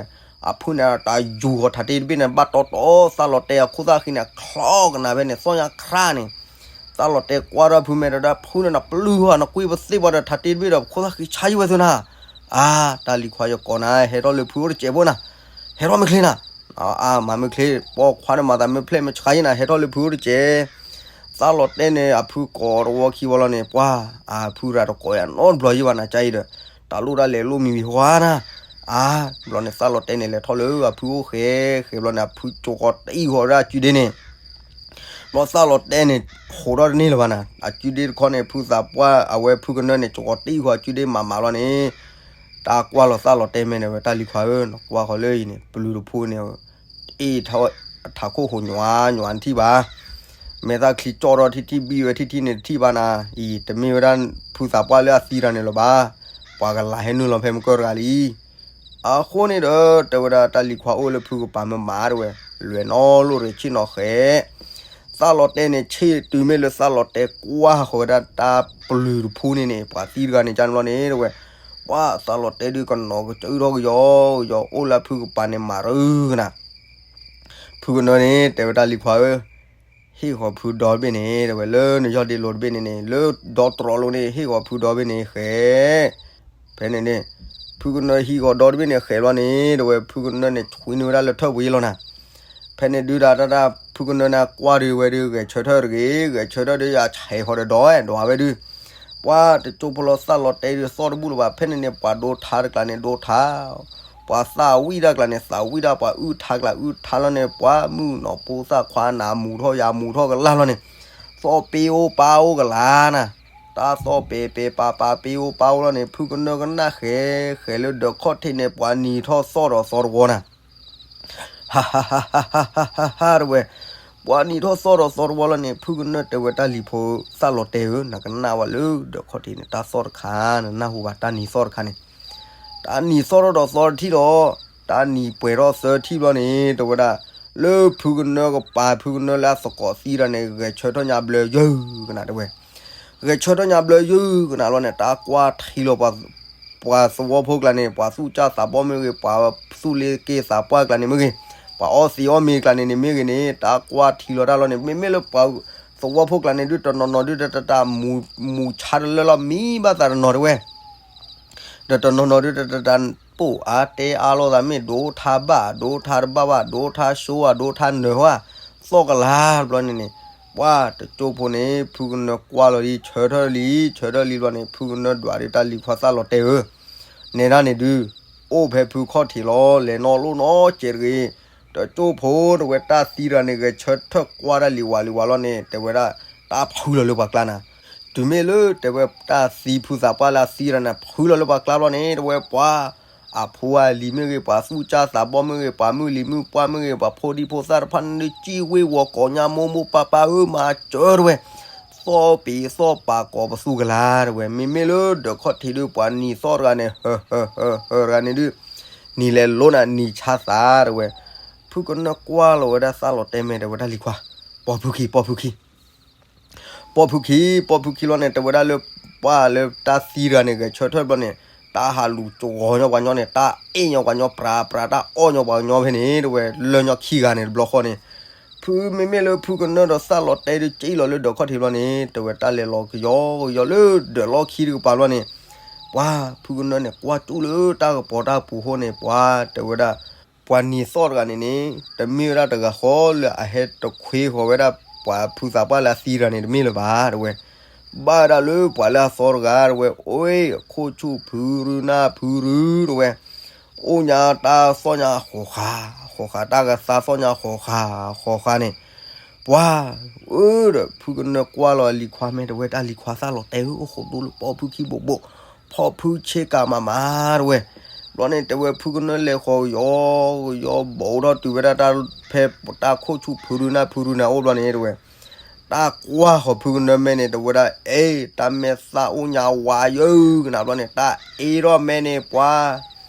အဖုန့ၣ်တၢ်ယူၤဃီၤထးတ့တဘ့ၣ်န့ၣ် ဘၣ်တီတီသးလီၤတဲအခိၣ်သၣ်ဃံန့ၣ် ချီကနၤဖဲန့ၣ် သီၣ်ညါခရၣ်န့ၣ်, သးလီၤတဲကွၢ်ထီၣ်ဖုမဲာ်ဒီး ဖုန့ၣ်နပျုၢ်ဟီ နကွံပသ့ၣ်ပှၤဒီးထးတ့တဘ့ၣ်ဒီး ခိၣ်သၣ်ဃံဆါယံၤဝဲသုနၤ, အါ တၢ်လံၤခွါယကိးနၤ ဟဲထီၣ်လၢဖုအိၣ်တစဲးဖိနၤ, ဟဲထီၣ်မ့ၢ်ချ့နၤ, အါ မၤမ့ၢ်ချ့ ပိာ်ခွါန့ၣ်မၤသးမ့ၢ်ဖျဲၣ်မ့ၢ်ဆါယံၤနၤ ဟဲထီၣ်လၢဖုအိၣ်တစဲး သးလီၤတဲန့ၣ် အဖုကိးတဝီခံဝီလီၤန့ၣ် ပှၤ အဖုရၤတကိးယၤနီတဘျီယံၤဘၣ်နၤ ကါအံၤဒီး တၢ်လိၣ်တၢ်လဲၤလိၣ်မံၤဝံၤဟီနၤ, အါ ဘျီန့ၣ် သးလီၤတဲန့ၣ် လဲၤထီၣ်လၢအဖုအိၣ်ဃဲ ဃဲဘျီန့ၣ် အဖုကၠိဃီၤတံၢ်ဃီၤဒၣ်အကုဒ့န့ၣ် ဘျီသးလီၤတဲန့ၣ် ဟိးထီၣ်တန့ၢ်လၢၤဘၣ်နၤ, အကုဒ့တခီန့ၣ် ဖုသးပှၢ်အဝဲဖုကနၢန့ၣ် ကၠိဃီၤတံၢ်ဃီၤအကုဒ့မးမးလီၤန့ၣ် တၢ်ကွၢ်လီၤသးလီၤတဲမဲာ်န့ၣ်ဝဲ တၢ်လံၤခွါဧၢ နကွၢ်ဃီၤလၢအံၤန့ၣ် ပျုၤတဖိန့ၣ် အ့ၣ်ထီၣ်အထးခိၣ်ဟူးညွးညွးနထံၣ်ဘၣ်, မဲာ်သၣ်ချံကၠီၣ်ထီၣ်ထံထံၣ်ဘံၣ်ဝဲထံထံၣ်န့ၣ်တထံၣ်ဘၣ်နၤ, အံၤတမ့ၢ်ဝဲဒၣ်ဖုသးပှၢ်လၢအသံတဂၤန့ၣ်လၢၤဘၣ်, ပှၤကလၤဟဲနုာ်လီၤဖဲမုၢ်ကၢၢ်တဂၤလံ. အဃိန့ၣ်ဒီး တဲဝဲဒၣ်တၢ်လံၤခွါအိၣ်လၢဖုကပၤမ့ၢ်မၤတဲဝဲ, လဲၤနီၢ်လိၣ်ရ့ၣ်ဆ့ၣ်နီၤဃဲ သးလီၤတဲန့ၣ် ဆ့ၣ်တုၤမ့ၢ်လၢသးလီၤတဲကွၢ်ဃီၤဝဲဒၣ်တၢ်ပျုၤတဖိန့ၣ်န့ၣ် ပှၤသံတဂၤန့ၣ်ကန့ၣ်ဘျီန့ၣ်တဲဝဲ, ပှၤသးလီၤတဲဒုးကနီၤကစၢၢ်ထီၣ်ကယီကယီ အိၣ်လၢဖုကပၤန့ၣ်မၤရၢကနၤ, ဖုကနၢန့ၣ် တဲဝဲတၢ်လံၤခွါဧၢ ဟ့ၣ်ဃီၤဖုဒီဘ့ၣ်န့ၣ် တဲဝဲလၢနယီၢ်ဒ့လိၤတဘ့ၣ်န့ၣ်န့ၣ် လၢဒီတြီလိၤန့ၣ် ဟ့ၣ်ဃီၤဖုဒီဘ့ၣ်န့ၣ်ဃဲ ဖဲန့ၣ်န့ၣ် ဖုကနၢဟံးဃီၤဒီတဘ့ၣ်န့ၣ်ဃဲဘျီန့ၣ် တဲဝဲဖုကနၢန့ၣ် ဆွံနုာ်ဝဲဒၣ်လၢထၢၣ်ပူၤယံၤလီၤနၤ, ဖဲန့ၣ်ဒုးဒၣ်တၢ်တၢ်ဖုကနၢန့ၣ်ကွၢ်ဒုးဝဲဒုး ဂဲၤဆၢထၢၣ်တဂ့ၤ ဂဲၤဆၢထၢၣ်ဒုးယဆဲးဃီၤဒီးဒီးဒီးဝဲဒုး, ပှၤတကၠိဖိလီၤသးလီၤတဲဒုးသီၣ်တဘူၣ်လၢၤဘၣ် ဖဲန့ၣ်န့ၣ် ပှၤဒိထါတကျါန့ၣ်ဒိထါ ပှၤသးဝံၣ်တၢ်ကျါန့ၣ် သးဝံၣ်တၢ် ပှၤအုၣ်ထါကျါအုၣ်ထါလီၤန့ၣ် ပှၤမုၣ်နီၢ်ပိသၣ်ခွါနးမူၤထီၣ်ယၤမူၤထီၣ်ကလၢ်လီၤန့ၣ်, သီၣ်ပ့အိၣ်ပၢ်အိၣ်ကလၢ်နၤ, တၢ်သီၣ်ပဲာ်ပဲာ်ပၢ်ပၢ်ပ့အိၣ်ပၢ်အိၣ်လီၤန့ၣ် ဖုကနၢကနၣ်ဃဲ ဃဲလၢဒၢးခီၣ်ထံးန့ၣ် ပှၤနံၤထီၣ်သီၣ်ဒီးသီတဝီနၤ ဟါဟါဟါဟါဟါဟါဟါ တဲဝဲ, ပှၤနံၤထီၣ်သီၣ်ဒီးသီတဝီလီၤန့ၣ် ဖုကနၢတဲဝဲတၢ်လံၤဖိသးလီၤတဲဧၢ နကနၣ်ဝဲလၢဒၢးခီၣ်ထံးန့ၣ် တၢ်သီၣ်တခါ နနၢ်ဟူဘၣ်တၢ်နံၤသီၣ်တခါန့ၣ်, တၢ်နံၤသီၣ်ထီၣ်ဒီးသီတထံၣ်ဒီး တၢ်နံၤပှဲၤထီၣ်သၢထံၣ်ဘျီန့ၣ် တဲဝဲဒၣ် လၢဖုကနၢကပၤ ဖုကနၢလၢအသကိးသံတဂၤန့ၣ် ဂဲၤဆၢထၢၣ်ညါဘျၢယုၢ်ကနၤတဲဝဲ ဂဲၤဆၢထၢၣ်ညါဘျၢယုၢ်ကနၤလီၤန့ၣ် တၢ်ကွၢ်ထံလီၤ ပှၤသဝီဖိကျါန့ၣ် ပှၤသူၣ်ကၢ်သးဘီၣ်မ့ၢ်ဂ့ၤ ပှၤသူၣ်လ့က့သးပှၢ်ကျါန့ၣ်မ့ၢ်ဂ့ၤ ပှၤအီသံးအီမ့ၤကျါန့ၣ်န့ၣ်မ့ၢ်ဂ့ၤန့ၣ် တၢ်ကွၢ်ထံလီၤတၢ်လီၤန့ၣ် မ့မ့ၢ်လၢပှၤသဝီဖိကျါန့ၣ်ဒုးတနီၤနီၤဒုးတတၢ်မူၤဆါတလၢလီၤ မံဘၣ်သးတနီၤတဲဝဲ ဒီးတနီၤနီၤဒုးတတတၢ်ပိၢ်အါတဲအါလိာ်သး မ့ၢ်ဒိးထါဘၣ် ဒိးထါတဘၣ်ဘၣ် ဒိးထါဆိဧါ ဒိးထါနၢၤဧါ, သီၣ်ကလၤတဘျီန့ၣ်န့ၣ်, ပှၤတကၠိဖိန့ၣ် ဖုကနၢကွၢ်လီၤလံ ဆၢထၢၣ်လံ ဆၢထၢၣ်လံတဘျီန့ၣ် ဖုကနၢဒွးဒုးတၢ်လံၤခွါသၣ်လီၤတဲဧၢ, နဲဒၣ်န့ၣ်ဒုး အိၣ်ဖဲဖုခီၣ်ထံးလီၤ လဲၤနီၣ်လိၣ်နီၣ်ကဲးတဂ့ၤ, တကၠိဖိတဝဲတၢ်သံတဂၤန့ၣ် ဂဲၤဆၢထၢၣ်ကွၢ်တၢ်လံၤဝးလံၤဝးလီၤန့ၣ် တဲဝဲဒၣ် တၢ်ဖုလီၤလၢပှၤကျါနၤ, တုၤမ့ၢ်လၢတဲဝဲတၢ်သံဖုသးပှၢ်လၢအသံတဂၤန့ၣ် ဖုလီၤလၢပှၤကျါဘျီန့ၣ် တဝဲပှၤ အဖိအလံၤမ့ၢ်ဂ့ၤ ပှၤသူၣ်ကၢ်သးဘီၣ်မ့ၢ်ဂ့ၤ ပှၤမုၣ်လံၤမုၣ်ပှၢ်မ့ၢ်ဂ့ၤ ပှၤဖိဒံဖိသၣ်တဖၣ်န့ၣ် စံၣ်ဝ့ၤဝီၤကိးညါ မိၢ်မိၢ်ပၢ်ပၢ်ဧၢ မၤစၢၤတဝဲ, သီၣ်ပ့ၤသီၣ်ပာ်ကိးပသူကလၤတဝဲ, မ့မ့ၢ်လၢဒၢးခီၣ်ထံးဒုး ပှၤနံၤသီၣ်တဂၤန့ၣ် ဟၢဟၢဟၢဟၢတဂၤန့ၣ်ဒုး နံၤလဲၤလိနၤ နံၤဆါသးတဝဲ, ဖုကနၢကွၢ်လီၤဝဲဒၣ်သၣ်လီၤတဲမဲာ် တဲဝဲဒၣ်လံၤခွါ, ပိာ်ဖုခံ ပိာ်ဖုခံ ပိာ်ဖုခံ ပိာ်ဖုခံလီၤန့ၣ် တဲဝဲဒၣ်လၢ ပှၤလၢတၢ်သံတဂၤန့ၣ် ဂဲၤဆၢထၢၣ်တဘျီန့ၣ် တၢ်ဟးလူၤကဝီၤညီပှၤညီန့ၣ် တၢ်အ့ၣ်ညီပှၤညီ ပြးပြးတၢ်အီၣ်ညီပှၤညီဖဲန့ၣ် တဝဲလၢညီခံဂၤန့ၣ် တဘျီဃီန့ၣ်, ဖုမ့မ့ၢ်လၢဖုကနၢဒီးသၣ်လီၤတဲဒုး ကၠံၣ်လီၤလၢဒၢးခီၣ်ထံးဘျီန့ၣ် တဝဲတၢ်လဲၤလီၤကယီကယီလၢဒၢးလီၢ်ခံတကပၤဘျီန့ၣ်, ပှၤဖုကနၢန့ၣ် ကွၢ်ကၠူၣ်လၢတၢ်ကပီၤတၢ်ပူၤအဃိန့ၣ် ပှၤတဲဝဲဒၣ် ပှၤနံၤသီၣ်တဂၤန့ၣ်န့ၣ် တမ့ၢ်ဝဲဒၣ်တဂၤဃီလၢအဟဲတခွ့ဃီၤဝဲဒၣ် ပှၤဖုသးပှၢ်လၢအသံတဂၤန့ၣ် တမ့ၢ်လၢၤဘၣ် တဝဲ, ဘၣ်ဝဲဒၣ်လၢပှၤလၢအသီတဂၤ တဝဲ, အိၣ် ခိၣ်ဆူၣ်ဖုရူနၢ်ဖုရူ တဝဲ, အိၣ်ညါတၢ်သီၣ်ညါဃီၤဃာ် ဃီၤဃာ် တၢ်ကသါသီၣ်ညါဃီၤဃာ် ဃီၤဃာ်န့ၣ်, ပှၤ အၢ ဒီး ဖုကနၢကွၢ်လီၤလံၤခွါ မ့ၢ်တဝဲတၢ်လံၤခွါသၣ်လီၤတဲဧၢ အိၣ်ဃိဒိၣ်လၢပိာ်ဖုခံဘိးဘိး, ဖီၣ်ဖုဆ့ကၤမးမး တဝဲ, ဘျီန့ၣ် တဲဝဲဖုကနၢလဲၤဃီၤကယီကယီ ဘီးထီၣ်တုၤဝဲဒၣ်တၢ်ဖဲတၢ်ခိၣ်ဆူၣ်ဖုရူနၢ်ဖုရူန့ၣ်အအိၣ်ဘျီန့ၣ် တဝဲ, တၢ်ကွၢ်ဃီၤဖုကနၢမဲာ်န့ၣ် တဝဲဒၣ် အဲ တၢ်မဲာ်သၣ်အိၣ်ညါဝးယၢကနၤဘျီန့ၣ် တၢ်အ့ထီၣ်မဲာ်န့ၣ် ပှၤ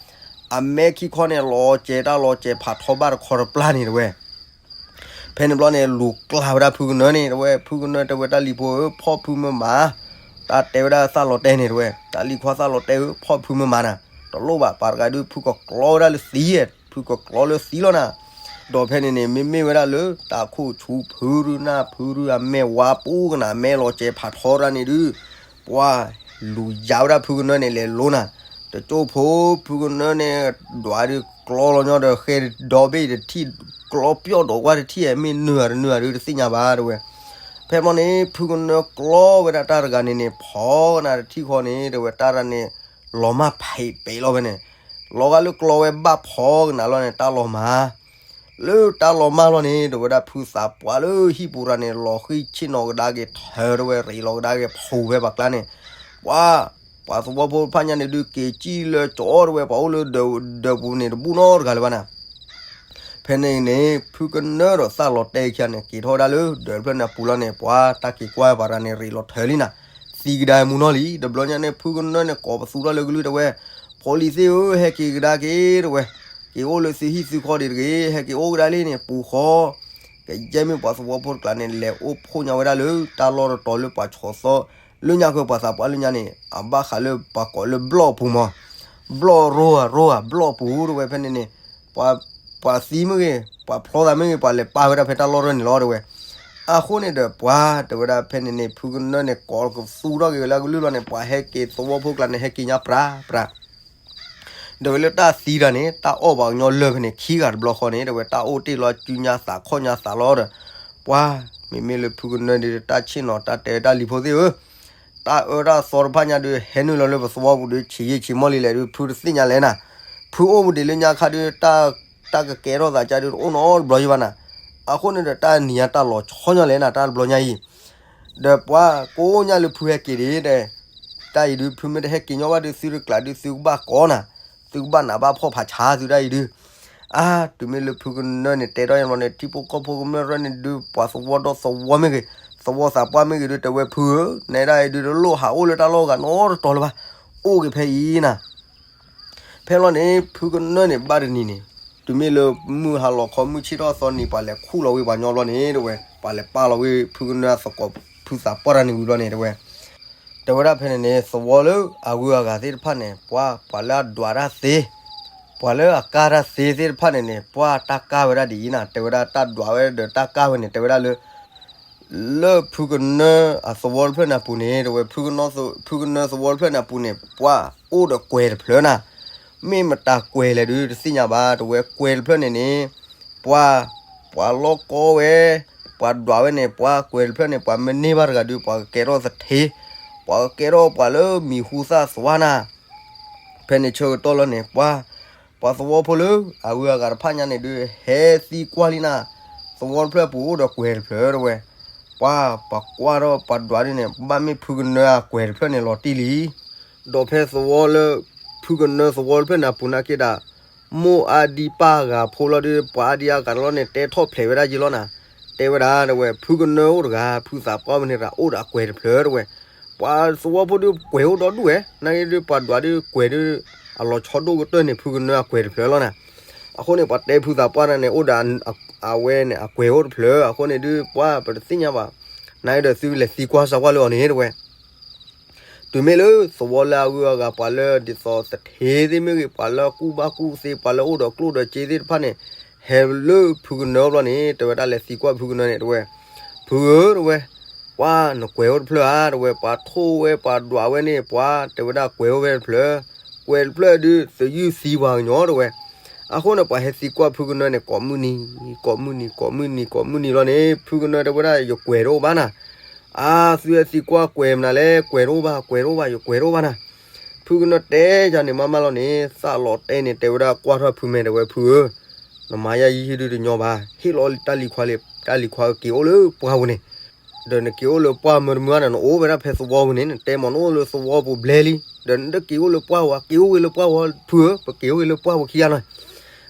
အမဲာ်ခံခီန့ၣ် လီၤစဲၤတၢ်လီၤစဲၤဖးထီဘၣ်တခီတပျၢ်န့ၣ် တဝဲ ဖဲန့ၣ်ဘျီန့ၣ် လူၤကျါဝဲဒၣ်ဖုကနၢန့ၣ် တဝဲ ဖုကနၢတဲဝဲတၢ်လံၤဖိဧၢ ဖီၣ်ဖုမ့ၢ်မး, တၢ်တဲဝဲဒၣ်သၣ်လီၤတဲန့ၣ် တဝဲ တၢ်လံၤခွါသၣ်လီၤတဲဧၢ ဖီၣ်ဖုမ့ၢ်မးနၤ, တလိၣ်ဘၣ် ပှၤတဂၤဒုး ဖုကကျီဝဲဒၣ်လၢသံ, ဖုကကျီလၢသံလီၤနၤ, ဒီးဖဲန့ၣ်န့ၣ် မ့မ့ၢ်ဝဲဒၣ်လၢ တၢ်ခိၣ်ဆူၣ်ဖုရူနၢ်ဖုရူအမဲာ်ဝါပူၤကနၤ မဲာ်လီၤစဲၤဖးထီတၢ်န့ၣ်ဒုး, ပှၤ လူၤယါဝဲဒၣ်ဖုကနၢန့ၣ် လဲၤလိနၤ, တကၠိဖိ ဖုကနၢန့ၣ် ဒွးဒုးကျီလီၤညီဒီး ဃဲဒီဘ့ၣ်တထံၣ် ကျီပျီၣ်ဒီးကွၢ်တထံၣ် မ့ၢ်နုာ်ဧါတနုာ်ဧါဒုး တသ့ၣ်ညါဘၣ် တဝဲ, ဖဲဘျီန့ၣ် ဖုကနၢကျီဝဲဒၣ်တၢ်တဂၤန့ၣ်န့ၣ် ဖီကနၤတထံၣ်ဃီန့ၣ် တဝဲတၢ်တဂၤန့ၣ် လီၤမၢ်ဖံးပဲာ်လီၤဖဲန့ၣ်, လီၤဂာ်လၢကျီဝဲဘၣ်ဖီကနၤလီၤန့ၣ် တၢ်လီၤမၢ် လၢတၢ်လီၤမၢ်လီၤန့ၣ် တဝဲဒၣ်ဖုသးပှၢ်လၢဟံၣ်ပူၤရၤန့ၣ် လီၤဃံၢ်ဆ့ၣ်နီၤကဒါက့ၤထၢ တဝဲ ရ့းလီၤကဒါက့ၤဖှိၣ်ဖဲပှၤကျါန့ၣ်, ပှၤ ပှၤသဝီဖိတဖၣ်ညါန့ၣ်ဒုး က့ၤစံၣ်လၢကၠီ တဝဲ ပှၤအိၣ်လၢဒၢးပူၤန့ၣ် တဘူၣ်နီတဂၤလၢၤဘၣ်နၤ ဖဲန့ၣ်န့ၣ် ဖုကနၢဒီးသၣ်လီၤတဲခံဂၤန့ၣ် က့ၤထီၣ်ဝဲဒၣ်လၢဒၢးတဖျၢၣ်န့ၣ်အပူၤလီၤန့ၣ် ပှၤတၢ်က့ၤကွၢ်ပှၤရၤန့ၣ် ရ့းလီၤထၢလံနၤ, သံကဒါမူနီၢ်လံ, တဘျီညါန့ၣ် ဖုကနၢန့ၣ် ကိးပသူထီၣ်လၢကလုၢ်တဝဲ, ဖိလံၤသ့ၣ်ဧၢ ဟဲက့ၤကဒါက့ၤ တဝဲ, က့ၤအိၣ်လၢသုဟံၣ်သုဃီဒံးတဂ့ၤ, ဟဲက့ၤအိၣ်ကဒါလံန့ၣ် ပူၤဃီ ကယဲၢ်မ့ၢ်ပှၤသဝီဖိတကျါန့ၣ် လဲၤအိၣ်ဖှိၣ်ညါဝဲဒၣ်လၢတၢ်လီၢ်တတီၤလၢပှၤဆီၣ်သီ, လၢညါဃီပှၤသးပှၢ်လၢညါန့ၣ် အဘၣ်ဃးလၢပှၤကိးလၢဘျီၣ်ပူၤမး, ဘျီၣ်ရိဧါ ရိဧါ ဘျီၣ်ပူၤ တဝဲ ဖဲန့ၣ်န့ၣ်, ပှၤသံမ့ၢ်ဂ့ၤ ပှၤဖျီသးမ့ၢ်ဂ့ၤ ပှၤလဲၤပာ်ဝဲဒၣ်ဖဲတၢ်လီၢ်တၢ်န့ၣ်လီၤ တဝဲ, အဃိန့ၣ်ဒီးပှၤ တဝဲဒၣ်ဖဲန့ၣ်န့ၣ် ဖုကနၢန့ၣ် ကိးကသူထီၣ်က့ၤဝဲလၢကလုၢ်လီၤန့ၣ် ပှၤဟဲက့ၤသဝီဖိကျါန့ၣ် ဟဲက့ၤညါပြးပြး ဒီးဝဲလၢတၢ်သံတၢ်န့ၣ် တၢ်အီၣ်ဘၣ်ကညီလၢၢ်ဖဲန့ၣ် ခံဂၤတဘျီဃီန့ၣ် တဝဲတၢ်အိၣ်တ့ၢ်လီၤစုညါသးခီၣ်ညါသးလီၤဒီး, ပှၤ မ့မ့ၢ်လၢဖုကနၢဒုး တၢ်ဆ့ၣ်နီၤ တၢ်တဲတၢ်လံၤဖိသ့ၣ်ဧၢ, တၢ်အၢတၢ်သီတဖၣ်ညါဒုး ဟဲနုာ်လီၤလၢပသဝီပူၤဒုး ဆံးယံာ်ဆံးမီၢ်လံလဲၣ်ဒုး ဖုတသ့ၣ်ညါလဲၣ်နၤ, ဖုအိၣ်မူဒံးလၢညါခါဒုး တၢ်ကကဲထီၣ်သးကါဒုး တအိၣ်နီတဘျီယံၤဘၣ်နၤ, အဃိန့ၣ်ဒီး တၢ်နံၤညါတၢ်လီၤဆီညါလဲၣ်နၤ တၢ်တဘျီညါအံၤ ဒီးပှၤကိးညါလၢဖုဟဲက့ၤဒံးဒီး, တၢ်အံၤဒုး ဖုမ့ၢ်တဟဲက့ၤညီဘၣ်ဒုး သုတကျးဒုး သုကဘၣ်ကိးနၤ, သုကဘၣ်နးဘၣ်ဖှီၣ်ဖးဆါသုတၢ်အံၤဒုး, အါ တုၤမ့ၢ်လၢဖုကနၢန့ၣ် တဲထီၣ်ညါဘျီန့ၣ် ထံဖိကီၢ်ဖိကမျၢၢ်ရၢန့ၣ်ဒုး ပှၤသဝီဒီသဝီမ့ၢ်ဂ့ၤ, သဝီသးပှၢ်မ့ၢ်ဂ့ၤဒုး တဲဝဲဖုဧၢ, နဲဒၣ်အံၤဒုး တလိၣ်ဟးအိၣ်လၢတၢ်လီၢ်ဂၤနီတတီၤလၢၤဘၣ်, အိၣ်က့ၤဖဲအံၤနၤ ဖဲလီၤန့ၣ် ဖုကနၢန့ၣ် ဘၣ်တနံၤန့ၣ်, တုၤမ့ၢ်လၢမုၢ်ဟါလီၤခီ မုၢ်ဆ့ၣ်ထီၣ်သီနံၤ ပှၤလဲၤခူၣ်လီၤဝဲပှၤညီဘျီန့ၣ် တဝဲ ပှၤလဲၤပာ်လီၤဝဲဖုကနၢအသကိး ဖုသးပှၢ်တၢ်န့ၣ်ဝံၤဘျီန့ၣ် တဝဲ, တဲဝဲဒၣ်ဖဲန့ၣ်န့ၣ် သဝီလၢအဂုၤအဂၤသ့ၣ်တဖၣ်န့ၣ် ပှၤ ပှၤလၢအဒွးတၢ်သ့, ပှၤလၢအကါတၢ်သ့သ့ၣ်တဖၣ်န့ၣ်န့ၣ် ပှၤတၢ်ကါဝဲဒၣ်ဒ်အံၤနၤ တဲဝဲဒၣ်တၢ်ဒွးဝဲဒီးတၢ်ကါဝဲန့ၣ် တဲဝဲဒၣ်လၢ လၢဖုကနၢအသဝီတဖျၢၣ်န့ၣ်အပူၤန့ၣ် တဝဲ ဖုကနၢသဝီတဖျၢၣ်န့ၣ်အပူၤန့ၣ် ပှၢ်အိၣ်ဒီးကွဲၤတဖျၢၣ်နၤ, မ့ၢ်မတၤကွဲၤလဲၣ်ဒုးတသ့ၣ်ညါဘၣ်, တဝဲကွဲၤတဖျၢၣ်န့ၣ်န့ၣ် ပှၢ် ပှၤလီၢ်ကီဝဲ, ပှၤဒွးဝဲန့ၣ် ပှၢ်ကွဲၤတဖျၢၣ်န့ၣ် ပှၤမ့ၢ်န့ၢ်ဘၣ်တဂၤဒုး ပှၤကကဲထီၣ်သထ့, ပှၤကကဲထီၣ်ပှၤလၢမံၤဟူသၣ်သွါနၤ ဖဲန့ၣ်ဆၢကတီၢ်လီၤန့ၣ် ပှၤ ပှၤသဝီဖိလၢအဂုၤအဂၤတဖၣ်ညါန့ၣ်ဒုး ဟဲသံကွၢ်လံနၤ, သဝီတဖျၢၣ်ပူၤအိၣ်ဒီးကွဲၤတဖျၢၣ်တဝဲ, ပှၤ ပှၤကွၢ်ထီၣ်ပှၤဒွးဒ်န့ၣ် ဘၣ်မ့ၢ်ဖုကနၢအကွဲၤတဖျၢၣ်န့ၣ်လီၤတံၢ်လံ, ဒီးဖဲသဝီလၢ ဖုကနၢသဝီတဖျၢၣ်န့ၣ်အပူၤနာ်က့ဒၣ် မိၢ်အါဒံပၢ်ဂၤဖိလီၤဒုး ပှၤအါဒံအါဂၤတလီၢ်န့ၣ် တဲထီၣ်ဖျဲးဝဲဒၣ်ယံလီၤနၤ, တဲဝဲဒၣ်တဝဲ ဖုကနၢအိၣ်တဂၤ ဖုသးပှၢ်ဝဲန့ၣ်တဂၤ အိၣ်ဒီးအကွဲၤတဖျၢၣ်တဝဲ, ပှၤသဝီဖိဒုးကွဲၤအိၣ်ဒီဒူၣ်ဝဲ, နာ်က့ဒုးပှၤဒွးဒုးကွဲၤဒုး အလီၤဆီဒိၣ်ကတၢၢ်န့ၣ် ဖုကနၢအကွဲၤတဖျၢၣ်လီၤနၤ, အဃိန့ၣ် ပှၤတဲဖုသးပှၢ်တၢ်န့ၣ် အိၣ်ဒီး အဝဲန့ၣ် အကွဲၤအိၣ်တဖျၢၣ်, အဃိန့ၣ်ဒုး ပှၤပတသ့ၣ်ညါဘၣ်, နာ်က့ဒီးသုလဲၤသံကွၢ်စၢ်ကွၢ်လၢအီၤန့ၣ်တဝဲ တုၤမ့ၢ်လၢသဝီလၢအဂုၤအဂၤ ပှၤလၢဒ်သိးသထ့သ့ၣ်မ့ၢ်ဂ့ၤ ပှၤလၢကူၣ်ဘၣ်ကူၣ်သ့ ပှၤလၢအိၣ်ဒီးကျိၣ်ဒီးစ့သ့ၣ်တဖၣ်န့ၣ် ဟဲလၢဖုကနၢဘျီန့ၣ် တဲဝဲဒၣ်လဲၤသံကွၢ်ဖုကနၢန့ၣ်တဝဲ, ဖုဧၢတဝဲ, ပှၤနကွဲၤအိၣ်တဖျၢၣ်ဧါတဝဲ ပှၤထိၣ်ဝဲပှၤဒွးဝဲန့ၣ် ပှၤတဲဝဲဒၣ်ကွဲၤအိၣ်ဝဲတဖျၢၣ်, ကွဲၤတဖျၢၣ်ဒုး သယုၢ်သံပှၤကညီတဝဲ, အဃိန့ၣ် ပှၤဟဲသံကွၢ်ဖုကနၢန့ၣ် ကိးမုၢ်နံၤ ကိးမုၢ်နံၤ ကိးမုၢ်နံၤ ကိးမုၢ်နံၤလီၤန့ၣ် ဖုကနၢတဲဝဲဒၣ်ယကွဲၤတအိၣ်ဘၣ်နၤ အါ သုဟဲသံကွၢ်ကွဲၤမနုၤလဲၣ် ကွဲၤတအိၣ်ဘၣ် ကွဲၤတအိၣ်ဘၣ် ယကွဲၤတအိၣ်ဘၣ်နၤ, ဖုကနၢတဲယၤန့ၣ်မးမးလီၤန့ၣ် သးလီၤတဲန့ၣ် တဲဝဲဒၣ်ကွၢ်ထီၣ်ဖုမဲာ်တဲဝဲဖုဧၢ, နမၤယၤယဟံၣ်ဒုးတညီဘၣ် ဟ့ၣ်လီၤတၢ်လံၤခွါလံ တၢ်လံၤခွါက့ၤအိၣ်လၢပှၢ်ပူၤန့ၣ်, ဒီးနက့ၤအိၣ်လၢပှၢ်မၢတမုာ်ဘၣ်နၤ နအိၣ်ဝဲဒၣ်ဖဲသဝီပူၤန့ၣ် နတဲမၤနအိၣ်လၢသဝီပူၤဘျဲလံ, ဒီးနတက့ၤအိၣ်လၢပှၢ်ပူၤ က့ၤအိၣ်ဝဲလၢပှၢ်ပူၤဖုဧၢ ပက့ၤအိၣ်ဝဲလၢပှၢ်ပူၤခံဂၤနီၤ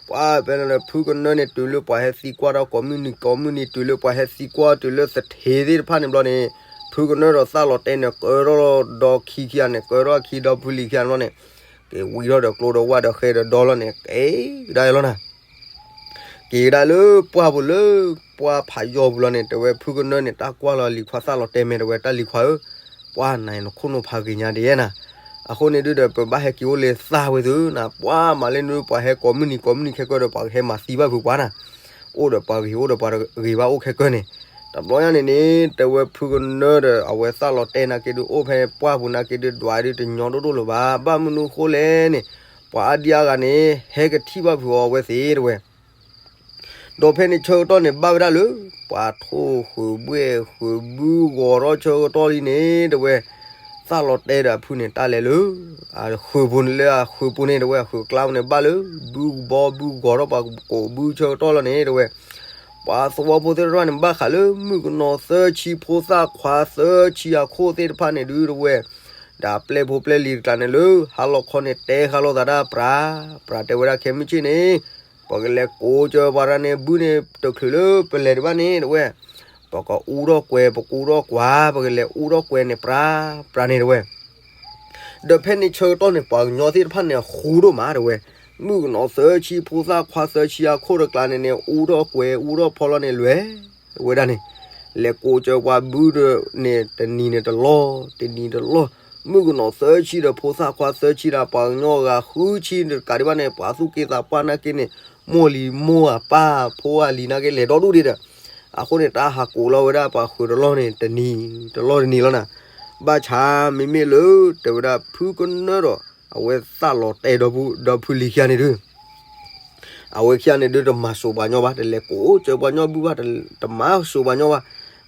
ပှၤဖဲန့ၣ်ဒီး ဖုကနၢန့ၣ် တုၤလၢပှၤဟဲသံကွၢ်ဒီးကိးမုၢ်နံၤကိးမုၢ်နံၤ တုၤလၢပှၤဟဲသံကွၢ်တုၤလၢသထ့သ့ၣ်တဖၣ်န့ၣ်ဘျီန့ၣ် ဖုကနၢဒီးသးလီၤတဲန့ၣ် ကၢထီၣ်ဒီခံခံဂၤန့ၣ် ကၢထီၣ်ခံဒီဖုလံၤခံဂၤန့ၣ်ဘျီန့ၣ် က့ၤဝံထီၣ်ဒီးကျိဒီဝၣ်ဒီးဃဲဒီးဒီလီၤန့ၣ် က့ၤကဒါလီၤနၤ က့ၤကဒါလၢပှၢ်ပူၤလၢ ပှၢ်ဖးယီၤပူၤလီၤန့ၣ် တဲဝဲဖုကနၢန့ၣ် တၢ်ကွၢ်လီၤလံၤခွါသးလီၤတဲမဲာ်တဲဝဲ တၢ်လံၤခွါဧၢ, ပှၢ်နၤနခိၣ်နူာ်ဖးဂ့ၤညါဒ်ယဲနၤ, အဃိန့ၣ်ဒုးဒီး ပဘၣ်ဟဲက့ၤအိၣ်လၢသးဝဲသုနၤ, ပှၢ်မၤလၢနုပှၤဟဲကိးမုၢ်နံၤကိးမုၢ်နံၤခဲကၢဒီး ပှၤကဟဲမၤသံဘၣ်ဖုပှၢ်နၤ, အိၣ်ဒီးပှၤဂ့ၤအိၣ်ဒီးပှၤဂ့ၤဘၣ်အိၣ်ခဲကၢန့ၣ်, တဘျီညါန့ၣ်န့ၣ် တဲဝဲဖုကနၢဒီး အဝဲသးလီၤတဲနာ်က့ဒုး အိၣ်ဖဲပှၢ်ပူၤနာ်က့ဒုး ဒွးဒုးတညီဒိၣ်ဒိၣ်လၢၤဘၣ်, ဘၣ်မနုၤဃိလဲၣ်န့ၣ် ပှၤအါဒံအါဂၤန့ၣ် ဟဲကထံၣ်ဘၣ်ဖုအီၤဝဲသ့ၣ်တဝဲ ဒီးဖဲန့ၣ်ဆၢကတီၢ်န့ၣ် ဘၣ်ဝဲဒၣ်လၢ ပှၤထိၣ်ဃုာ်ဘှဲၣ်ဃုာ်ဘုဂီၤထီၣ်ဆၢကတီၢ်လံန့ၣ် တဝဲ သးလီၤတဲဒီးအဖုန့ၣ် တၢ်လဲၤလၢ အဃုာ်ပူၤန့ၣ် လၢအဃုာ်ပူၤန့ၣ် တဝဲ အဃုာ်ကျါပူၤန့ၣ် ဘၣ်လၢ ဘုဘီဘုဂီၤထီၣ်ပှၤကိးဘုဆၢကတီၢ်လီၤန့ၣ် တဝဲ ပှၤသဝီဖိသ့ၣ်တဖၣ်န့ၣ် ဘၣ်ဃးလၢ မုၣ်ကနီၤသၢဆံ ဖိသၣ်ခွါသၢဆံအခိၣ်သ့ၣ်တဖၣ်န့ၣ်ဒုး တဝဲ ဒီးပျဲၢ်ဖိပျဲၢ်လံၤတကျါန့ၣ်လၢ ဟါလီၤခီန့ၣ် တဲဃာ်လိာ်သးဒၣ်ပြၤ ပြၤတဲဝဲဒၣ်ခဲမုၢ်ဆ့ၣ်န့ၣ် ပကလဲၤကိးစၢၤပှၤတဂၤန့ၣ် ဘုန့ၣ်တချုးလၢပလဲၤဒံးဘၣ်န့ၣ် တဝဲ ပကအူထီၣ်ကွဲၤ ပကအူထီၣ်ကွၢ် ပကလဲၤအူထီၣ်ကွဲၤန့ၣ် ပြၤ ပြၤန့ၣ်တဝဲ ဒီးဖဲန့ၣ်ဆၢကတီၢ်န့ၣ် ပှၤကညီသ့ၣ်တဖၣ်န့ၣ် အဃူဒိၣ်မးတဝဲ မုၣ်ကနီၤသၢဆံ ဖိသၣ်ခွါသၢဆံအခိၣ်တကျါန့ၣ်န့ၣ် အူထီၣ်ကွဲၤ အူထီၣ်ဖီလီၤန့ၣ် လဲၤဝဲဒၣ်န့ၣ် လဲၤကိးစၢၤပှၤဘုဒီးန့ၣ် တနံၤန့ၣ်တလီၢ် တနံၤတလီၢ် မုၣ်ကနီၤသၢဆံဒီး ဖိသၣ်ခွါသၢဆံဒီး ပှၤကညီဂၤဃုဆံတကးဒံးဘၣ်န့ၣ် ပှၤသူၣ်က့သးပှၢ်နာ်က့န့ၣ် မိၢ်လံၤမိၢ်အပၢ်ဖိအလံၤနာ်က့ လဲၤဒီဒူၣ်ဒံးဒီး အဃိန့ၣ် တၢ်ဟးကိးလီၤဝဲဒၣ်ပှၤဃုာ်တလီၢ်န့ၣ် တနံၤတလီၢ်တနံၤလီၤနၤ ဘၣ်ဆၣ်မ့မ့ၢ်လၢ တဲဝဲဒၣ်ဖုကနၢဒီး အဝဲသးလီၤတဲာ်ဒီဖုလံၤခံဂၤန့ၣ်ဒုး အဝဲခံဂၤန့ၣ်ဒုး တမၤစိၤပှၤညီဘၣ် တလဲၤကိးစၢၤပှၤညီဘုဘၣ် တမၤစိၤပှၤညီဘၣ်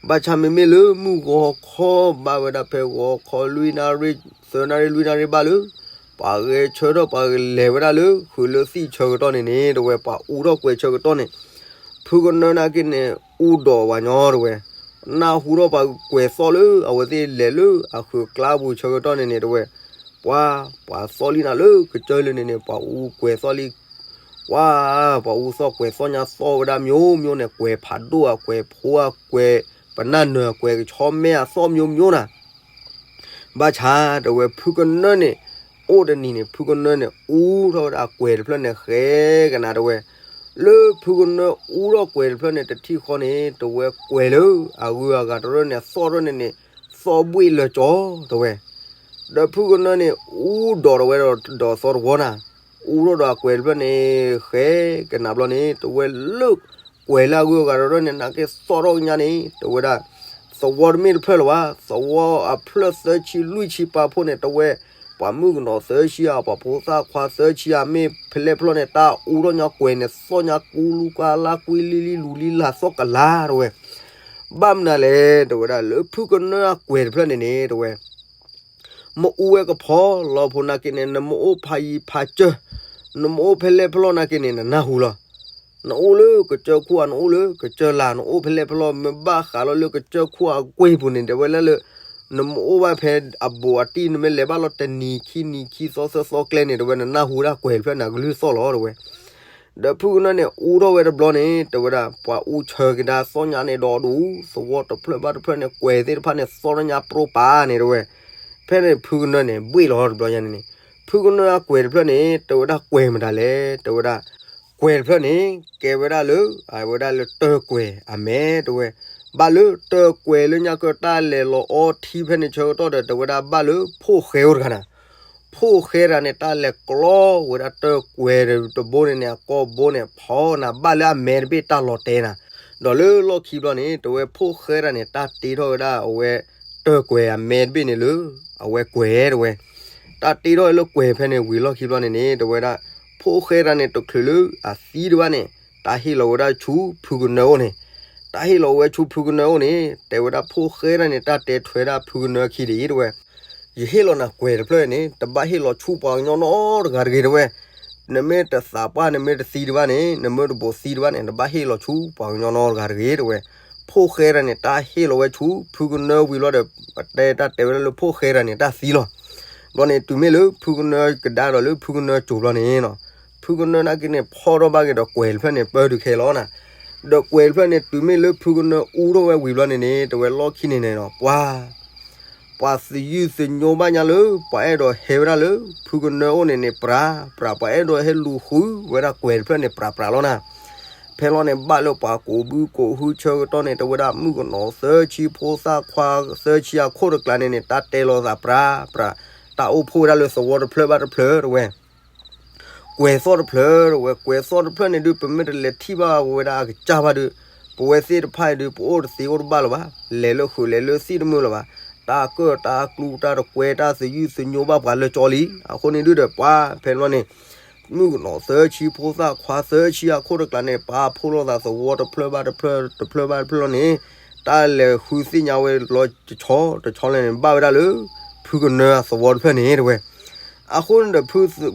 ဘၣ်ဆၣ်မ့မ့ၢ်လၢမုၢ်ဂီၤခီဘၣ်ဝဲဒၣ်ဖဲဂီၤခီလွံၢ်နၣ်ရံၣ် သၢနၣ်ရံၣ်လွံၢ်နၣ်ရံၣ်ဘၣ်လၢ ပှၤဂဲၤဆၢထၢၣ်ပှၤဂဲၤလဲၤဝဲဒၣ်လၢ ဃုာ်လၢသံၣ်ဆၢကတီၢ်န့ၣ်န့ၣ် တဝဲပှၤအူထီၣ်ကွဲၤဆၢကတီၢ်န့ၣ် ဖုကနၢနာ်က့န့ၣ် အူဒိးပှၤညီတဝဲ နၢ်ဟူထီၣ်ပှၤကွဲၤသီၣ်လၢ အဝဲသ့ၣ်လဲၤလၢအဃုာ်ကျါပူၤဆၢကတီၢ်န့ၣ်န့ၣ် တဝဲ ပှၤ ပှၤသီၣ်လံနၤလၢကစၢၢ်လၢန့ၣ်န့ၣ် ပှၤအူကွဲၤသီၣ်လံ ပှၤ ပှၤအူသီၣ်ကွဲၤသီၣ်ညါသီၣ်ဝဲဒၣ် မျိုးမျိုး န့ၣ် ကွဲၤဖးဒိၣ်ဧါ ကွဲၤဖိဧါ ကွဲၤပနၢ်နၢၤ ကွဲၤကဆီမဲဧါ သီၣ် မျိုးမျိုး နၤ ဘၣ်ဆၣ်တဝဲဖုကနၢန့ၣ် အိၣ်တနံၤန့ၣ် ဖုကနၢန့ၣ် အူထီၣ်ဝဲဒၣ်အကွဲၤတဖျၢၣ်န့ၣ် ဃဲကနၤတဝဲ လၢဖုကနၢအူထီၣ်ကွဲၤတဖျၢၣ်န့ၣ် တထံၣ်ဃီန့ၣ် တဝဲကွဲၤလၢအဂုၤအဂၤတရၢၣ်န့ၣ် သီၣ်တရၢၣ်န့ၣ်န့ၣ် သီၣ်ဘှ့ၣ်လၢကၠီတဝဲ ဒီးဖုကနၢန့ၣ် အူဒိးတဝဲဒီးသီတဝီနၤ အူထီၣ်ဒီးအကွဲၤတဖျၢၣ်န့ၣ် ဃဲကနၤဘျီန့ၣ် တဝဲလၢကွဲၤလၢအဂုၤအဂၤတရၢၣ်န့ၣ် နာ်က့သီၣ်ထီၣ်ကညါန့ၣ် တဝဲဒၣ် သဝီတမ့ၢ်တဖျၢၣ်လၢၤဘၣ်, သဝီအဖျၢၣ်သၢဆံလွံၢ်ဆံပာ်ဖှိၣ်န့ၣ် တဝဲ ပှၤမုၣ်ကနီၤသၢဆံဧါ, ပှၤဖိသၣ်ခွါသၢဆံဧါ, မ့ၢ်ဖဲလဲၣ်ဖဲလဲၣ်န့ၣ် တၢ်အူထီၣ်ညါကွဲၤန့ၣ် သီၣ်ညါကူလူကွၢ်လၢကွံလံလံလူၤလံလၢ်သီၣ်ကလၤတဝဲ. ဘၣ်မနုၤလဲၣ် တဝဲဒၣ်လၢဖုကနၢအကွဲၤတဖျၢၣ်န့ၣ်န့ၣ် တဝဲ မ့ၢ်အူဝဲကဖီလီၤဖိနာ်က့န့ၣ် နမ့ၢ်အိၣ်ဖးယံၤဖးစၢၤ, နမ့ၢ်အိၣ်ဖဲလဲၣ်ဖဲလဲၣ်နာ်က့န့ၣ် နနၢ်ဟူလီၤ. နအိၣ်လၢကစၢၢ်ခိၣ်ဧါ, နအိၣ်လၢကစၢၢ်လၤ, နအိၣ်ဖဲလဲၣ်ဖဲလဲၣ် မ့ၢ်ဘၣ်ဃးလီၤလၢကစၢၢ်ခိၣ်အကွ့ၢ်ပူၤန့ၣ် တဝဲလၢလၢ နမ့ၢ်အိၣ်ဘၣ်ဖဲအဘူးအတံၢ် နမ့ၢ်လဲၤဘၣ်လီၤတနံၤခံနံၤခံသီသၢသီကျဲန့ၣ် တဝဲနနၢ်ဟူဒၣ်ကွဲၤတဖျၢၣ်န့ၣ် အကလုၢ်သီၣ်လီၤတဝဲ. ဒီးဖုကနၢန့ၣ် အူထီၣ်ဝဲတဘျီန့ၣ် တဝဲဒၣ် ပှၤအူဆၢက့ၤဒၣ်သီၣ်ညါန့ၣ်ဒီးဒူၣ် သဝီတဖျၢၣ်ဘၣ်တဖျၢၣ်န့ၣ် ကွဲၤသ့ၣ်တဖၣ်န့ၣ် သီၣ်ထီၣ်ညါပြိပာ်န့ၣ်တဝဲ. ဖဲန့ၣ်ဖုကနၢန့ၣ် ဘှ့ၣ်လီၤတဘျီညါန့ၣ်န့ၣ် ဖုကနၢအကွဲၤတဖျၢၣ်န့ၣ် တဝဲဒၣ်ကွဲၤမတၤလဲၣ် တဝဲဒၣ် ကွဲၤတဖျၢၣ်န့ၣ် ကဲဝဲဒၣ်လၢ အဝဲဒၣ်လၢတၢၢ်ကွဲၤအမဲာ်တဝဲ. ဘၣ်လၢတၢၢ်ကွဲၤလၢညါကတၢ်လဲၤလီၤအီထံဖဲန့ၣ်ဆၢကတီၢ်ဒီး တဝဲဒၣ်ဘၣ်လၢဖိၣ်ဃဲအိၣ်တဂၤနၤ ဖိၣ်ဃဲတဂၤန့ၣ် တၢ်လဲၤကျီဝဲဒၣ်တၢၢ်ကွဲၤတဘိန့ၣ်န့ၣ် အကိာ်ဘိန့ၣ် ဖီနၤဘၣ်လၢအမဲာ်တဘ့ၣ်တၢ်လီၤတဲာ်နၤ. ဒီးလၢလီၢ်ခံဘျီန့ၣ် တဝဲဖိၣ်ဃဲတဂၤန့ၣ် တၢ်တ့ထီၣ်ဝဲဒၣ်အဝဲ တၢၢ်ကွဲၤအမဲာ်တဘ့ၣ်န့ၣ်လၢ အဝဲကွဲၤတဝဲ. တၢ်တ့ထီၣ်ဝဲလၢကွဲၤဖဲန့ၣ်ဝံၤလီၢ်ခံဘျီန့ၣ်န့ၣ် တဝဲဒၣ် ဖိၣ်ဃဲတဂၤန့ၣ် တချုးလၢအသံတဘၣ်န့ၣ် တၢ်ဟ့ၣ်လီၤဝဲဒၣ်ဆူဖုကနၢအိၣ်န့ၣ် တၢ်ဟ့ၣ်လီၤဝဲဆူဖုကနၢအိၣ်န့ၣ် တဲဝဲဒၣ်ဖိၣ်ဃဲတဂၤန့ၣ် တၢ်တဲထွဲဒၣ်ဖုကနၢခံဒ်အံၤတဝဲ, ယဟ့ၣ်လီၤနၤကွဲၤတဖျၢၣ်န့ၣ် တဘၣ်ဟ့ၣ်လီၤဆူပှၤကညီနီတဂၤတဂ့ၤတဝဲ. နမ့ၢ်တသးပှၢ် နမ့ၢ်တသံတဘၣ်န့ၣ် နမ့ၢ်တဘူးသံတဘၣ်န့ၣ် တဘၣ်ဟ့ၣ်လီၤဆူပှၤကညီနီတဂၤတဂ့ၤတဝဲ. ဖိၣ်ဃဲတဂၤန့ၣ် တၢ်ဟ့ၣ်လီၤဝဲဆူဖုကနၢဝံၤလီၤဒီး တဲတၢ်တဲဝဲဒၣ်လၢဖိၣ်ဃဲတဂၤန့ၣ် တၢ်သံလီၤ. ဘျီန့ၣ် တုၤမ့ၢ်လၢဖုကနၢကဒါဒီးလၢဖုကနၢစိၤဘျီန့ၣ်နီၤ ဖုကနၢနာ်က့န့ၣ် ဖီၣ်ထီၣ်ဘၣ်က့ၤဒီးကွဲၤတဖျၢၣ်န့ၣ် ပၢတုၤခဲလီၤနၤ. ဒီးကွဲၤတဖျၢၣ်န့ၣ် တုၤမ့ၢ်လၢဖုကနၢအူထီၣ်ဝဲဝံၤဘျီန့ၣ်န့ၣ် တဝဲလီၢ်ခံန့ၣ်န့ၣ်နီၤ ပှၤ ပှၤသယုၢ်သညိဘၣ်ညါလၢ ပှၤအဲၣ်ဒိးဟဲဝဲဒၣ်လၢ ဖုကနၢအိၣ်န့ၣ်န့ၣ် ပြးပြး ပှၤအဲၣ်ဒိးဟဲလူၤဃုဝဲဒၣ်ကွဲၤတဖျၢၣ်န့ၣ် ပြးပြးလီၤနၤ. ဖဲလီၤန့ၣ် ဘၣ်လၢပှၤကိးဘုကိးဟုဆၢကတီၢ်န့ၣ် တဝဲဒၣ်မုၣ်ကနီၤသၢဆံ ဖိသၣ်ခွါသၢဆံအခိၣ်တကျးန့ၣ်န့ၣ် တၢ်တဲလီၤသးပြးပြး, တၢ်အိၣ်ဖှိၣ်ဝဲဒၣ်လၢသဝီတဖျၢၣ်ဘၣ်တဖျၢၣ်တဝဲ ကွဲၤသီၣ်တဖျၢၣ်တဝဲ, ကွဲၤသီၣ်တဖျၢၣ်န့ၣ်ဒုး ပမ့ၢ်တလဲၤထံၣ်ဘၣ်ဝဲဒၣ်အကစၢ်ဘၣ်ဒုး, ပဝဲသ့ၣ်တဖၣ်အံၤဒုး ပအိၣ်တသ့အိၣ်တဘၣ်လၢၤဘၣ်. လဲၤလၢဃုာ်လဲၤလၢသံၣ်တမုာ်လၢၤဘၣ်. တၢ်ကၢၣ်တၢ်ကျူတၢ်တကွဲ တၢ်သယုၢ်သညိဘၣ်ပှၤလၢကၠီလံ. အဃိန့ၣ်ဒုးဒီး ပှၤဖဲန့ၣ်ဘျီန့ၣ် မုၣ်ကနီၤသၢဆံ ဖိသၣ်ခွါသၢဆံအခိၣ်တကျးန့ၣ် ပာ်ဖှိၣ်လိာ်သးသဝီတဖျၢၣ်ဘၣ်တဖျၢၣ် တဖျၢၣ်ဘၣ်တဖျၢၣ်လီၤန့ၣ် တၢ်လဲၤဃုသ့ၣ်ညါဝဲလီၤတဆီတဆီလဲၣ်န့ၣ် ဘၣ်ဝဲဒၣ်လၢ ဖုကနၢအသဝီတဖျၢၣ်န့ၣ်တဝဲ အဃိန့ၣ်ဒီး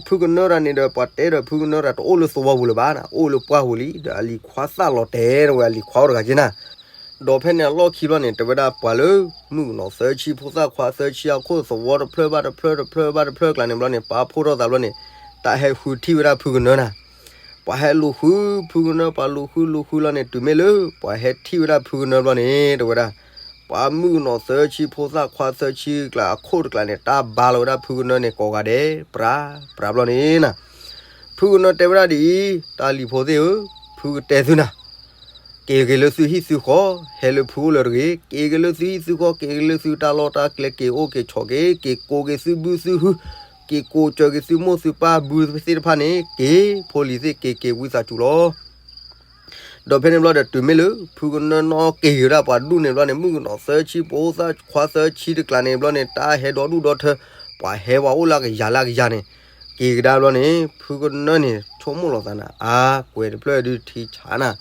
ဖုကနၢတၢ်န့ၣ်ဒီး ပှၤတဲဒီးဖုကနၢတၢ်တအိၣ်လၢသဝီပူၤလၢၤဘၣ်နၤ, အိၣ်လၢပှၢ်ပူၤလံ. ဒီးအလံၤခွါသၣ်လီၤတဲာ်တဝဲ အလံၤခွါအိၣ်တဂၤက့နၤ. ဒီးဖဲန့ၣ်အလီၢ်ခံဘျီန့ၣ် တဲဝဲဒၣ်ပှၤလၢ မုၣ်ကနီၤသၢဆံ ဖိသၣ်ခွါသၢဆံအခိၣ်သဝီတဖျၢၣ်ဘၣ်တဖျၢၣ် တဖျၢၣ်ဘၣ်တဖျၢၣ်ကျါန့ၣ်ဘျီန့ၣ် ပာ်ဖှိၣ်ထီၣ်သးဘျီန့ၣ် တၢ်ဟဲဃုထံၣ်ဝဲဒၣ်ဖုကနၢနၤ. ပှၤဟဲလူၤဃုဖုကနၢ ပှၤလူၤဃုလူၤဃုလီၤန့ၣ် တုၤမ့ၢ်လၢ ပှၤဟဲထံၣ်ဝဲဒၣ်ဖုကနၢဘျီန့ၣ် တဲဝဲဒၣ် ပှၤမုၣ်ကနီၤသၢဆံ ဖိသၣ်ခွါသၢဆံကျါအခိၣ်တကျါန့ၣ် တၢ်ဘါလီၤဝဲဒၣ်ဖုကနၢန့ၣ် ကိးဂၤဒဲး ပြးပြးဘျီန့ၣ်နၤ. ဖုကနၢတဲဝဲဒၣ်ဒ်အံၤ, တၢ်လံၤဖိသ့ၣ်ဧၢ, ဖုကတဲသုနၤ က့ၤက့ၤလၢသုဟံၣ်သုဃီ, ဟဲလၢဖုအိၣ်လၢၤတဂ့ၤ. က့ၤက့ၤလၢသုဟံၣ်သုဃီ, က့ၤက့ၤလၢသုတၢ်လီၢ်တၢ်ကျဲ, က့ၤအိၣ်က့ၤဆိးက့ၤ, က့ၤကိးက့ၤသုဘုသုဟု, က့ၤကိးစၢၤက့ၤသုမိၢ်သုပၢ်ဘုသ့ၣ်တဖၣ်န့ၣ် က့ၤဖိလံၤသ့ၣ် က့ၤက့ၤဝံသးစူၤလီၤ. ဒီးဖဲန့ၣ်ဘျီဒီး တုၤမ့ၢ်လၢ ဖုကနၢနီၣ်က့ၤက့ၤဝဲဒၣ်ပှၤဒူၣ်န့ၣ်ဘျီန့ၣ် မုၣ်ကနီၤသၢဆံ ဖိသၣ်ခွါသၢဆံတကျါန့ၣ်ဘျီန့ၣ် တၢ်ဟဲဒီဒူၣ်ဒီထၢ, ပှၤဟဲပှၤအိၣ်လၢအကယၤလၢအကယၤန့ၣ် က့ၤကဒါဘျီန့ၣ် ဖုကနၢန့ၣ် ဆိကမိၣ်လီၤသးနၤ, အါ, ကွဲၤတဖျၢၣ်ဒုးထံဆါနၤ,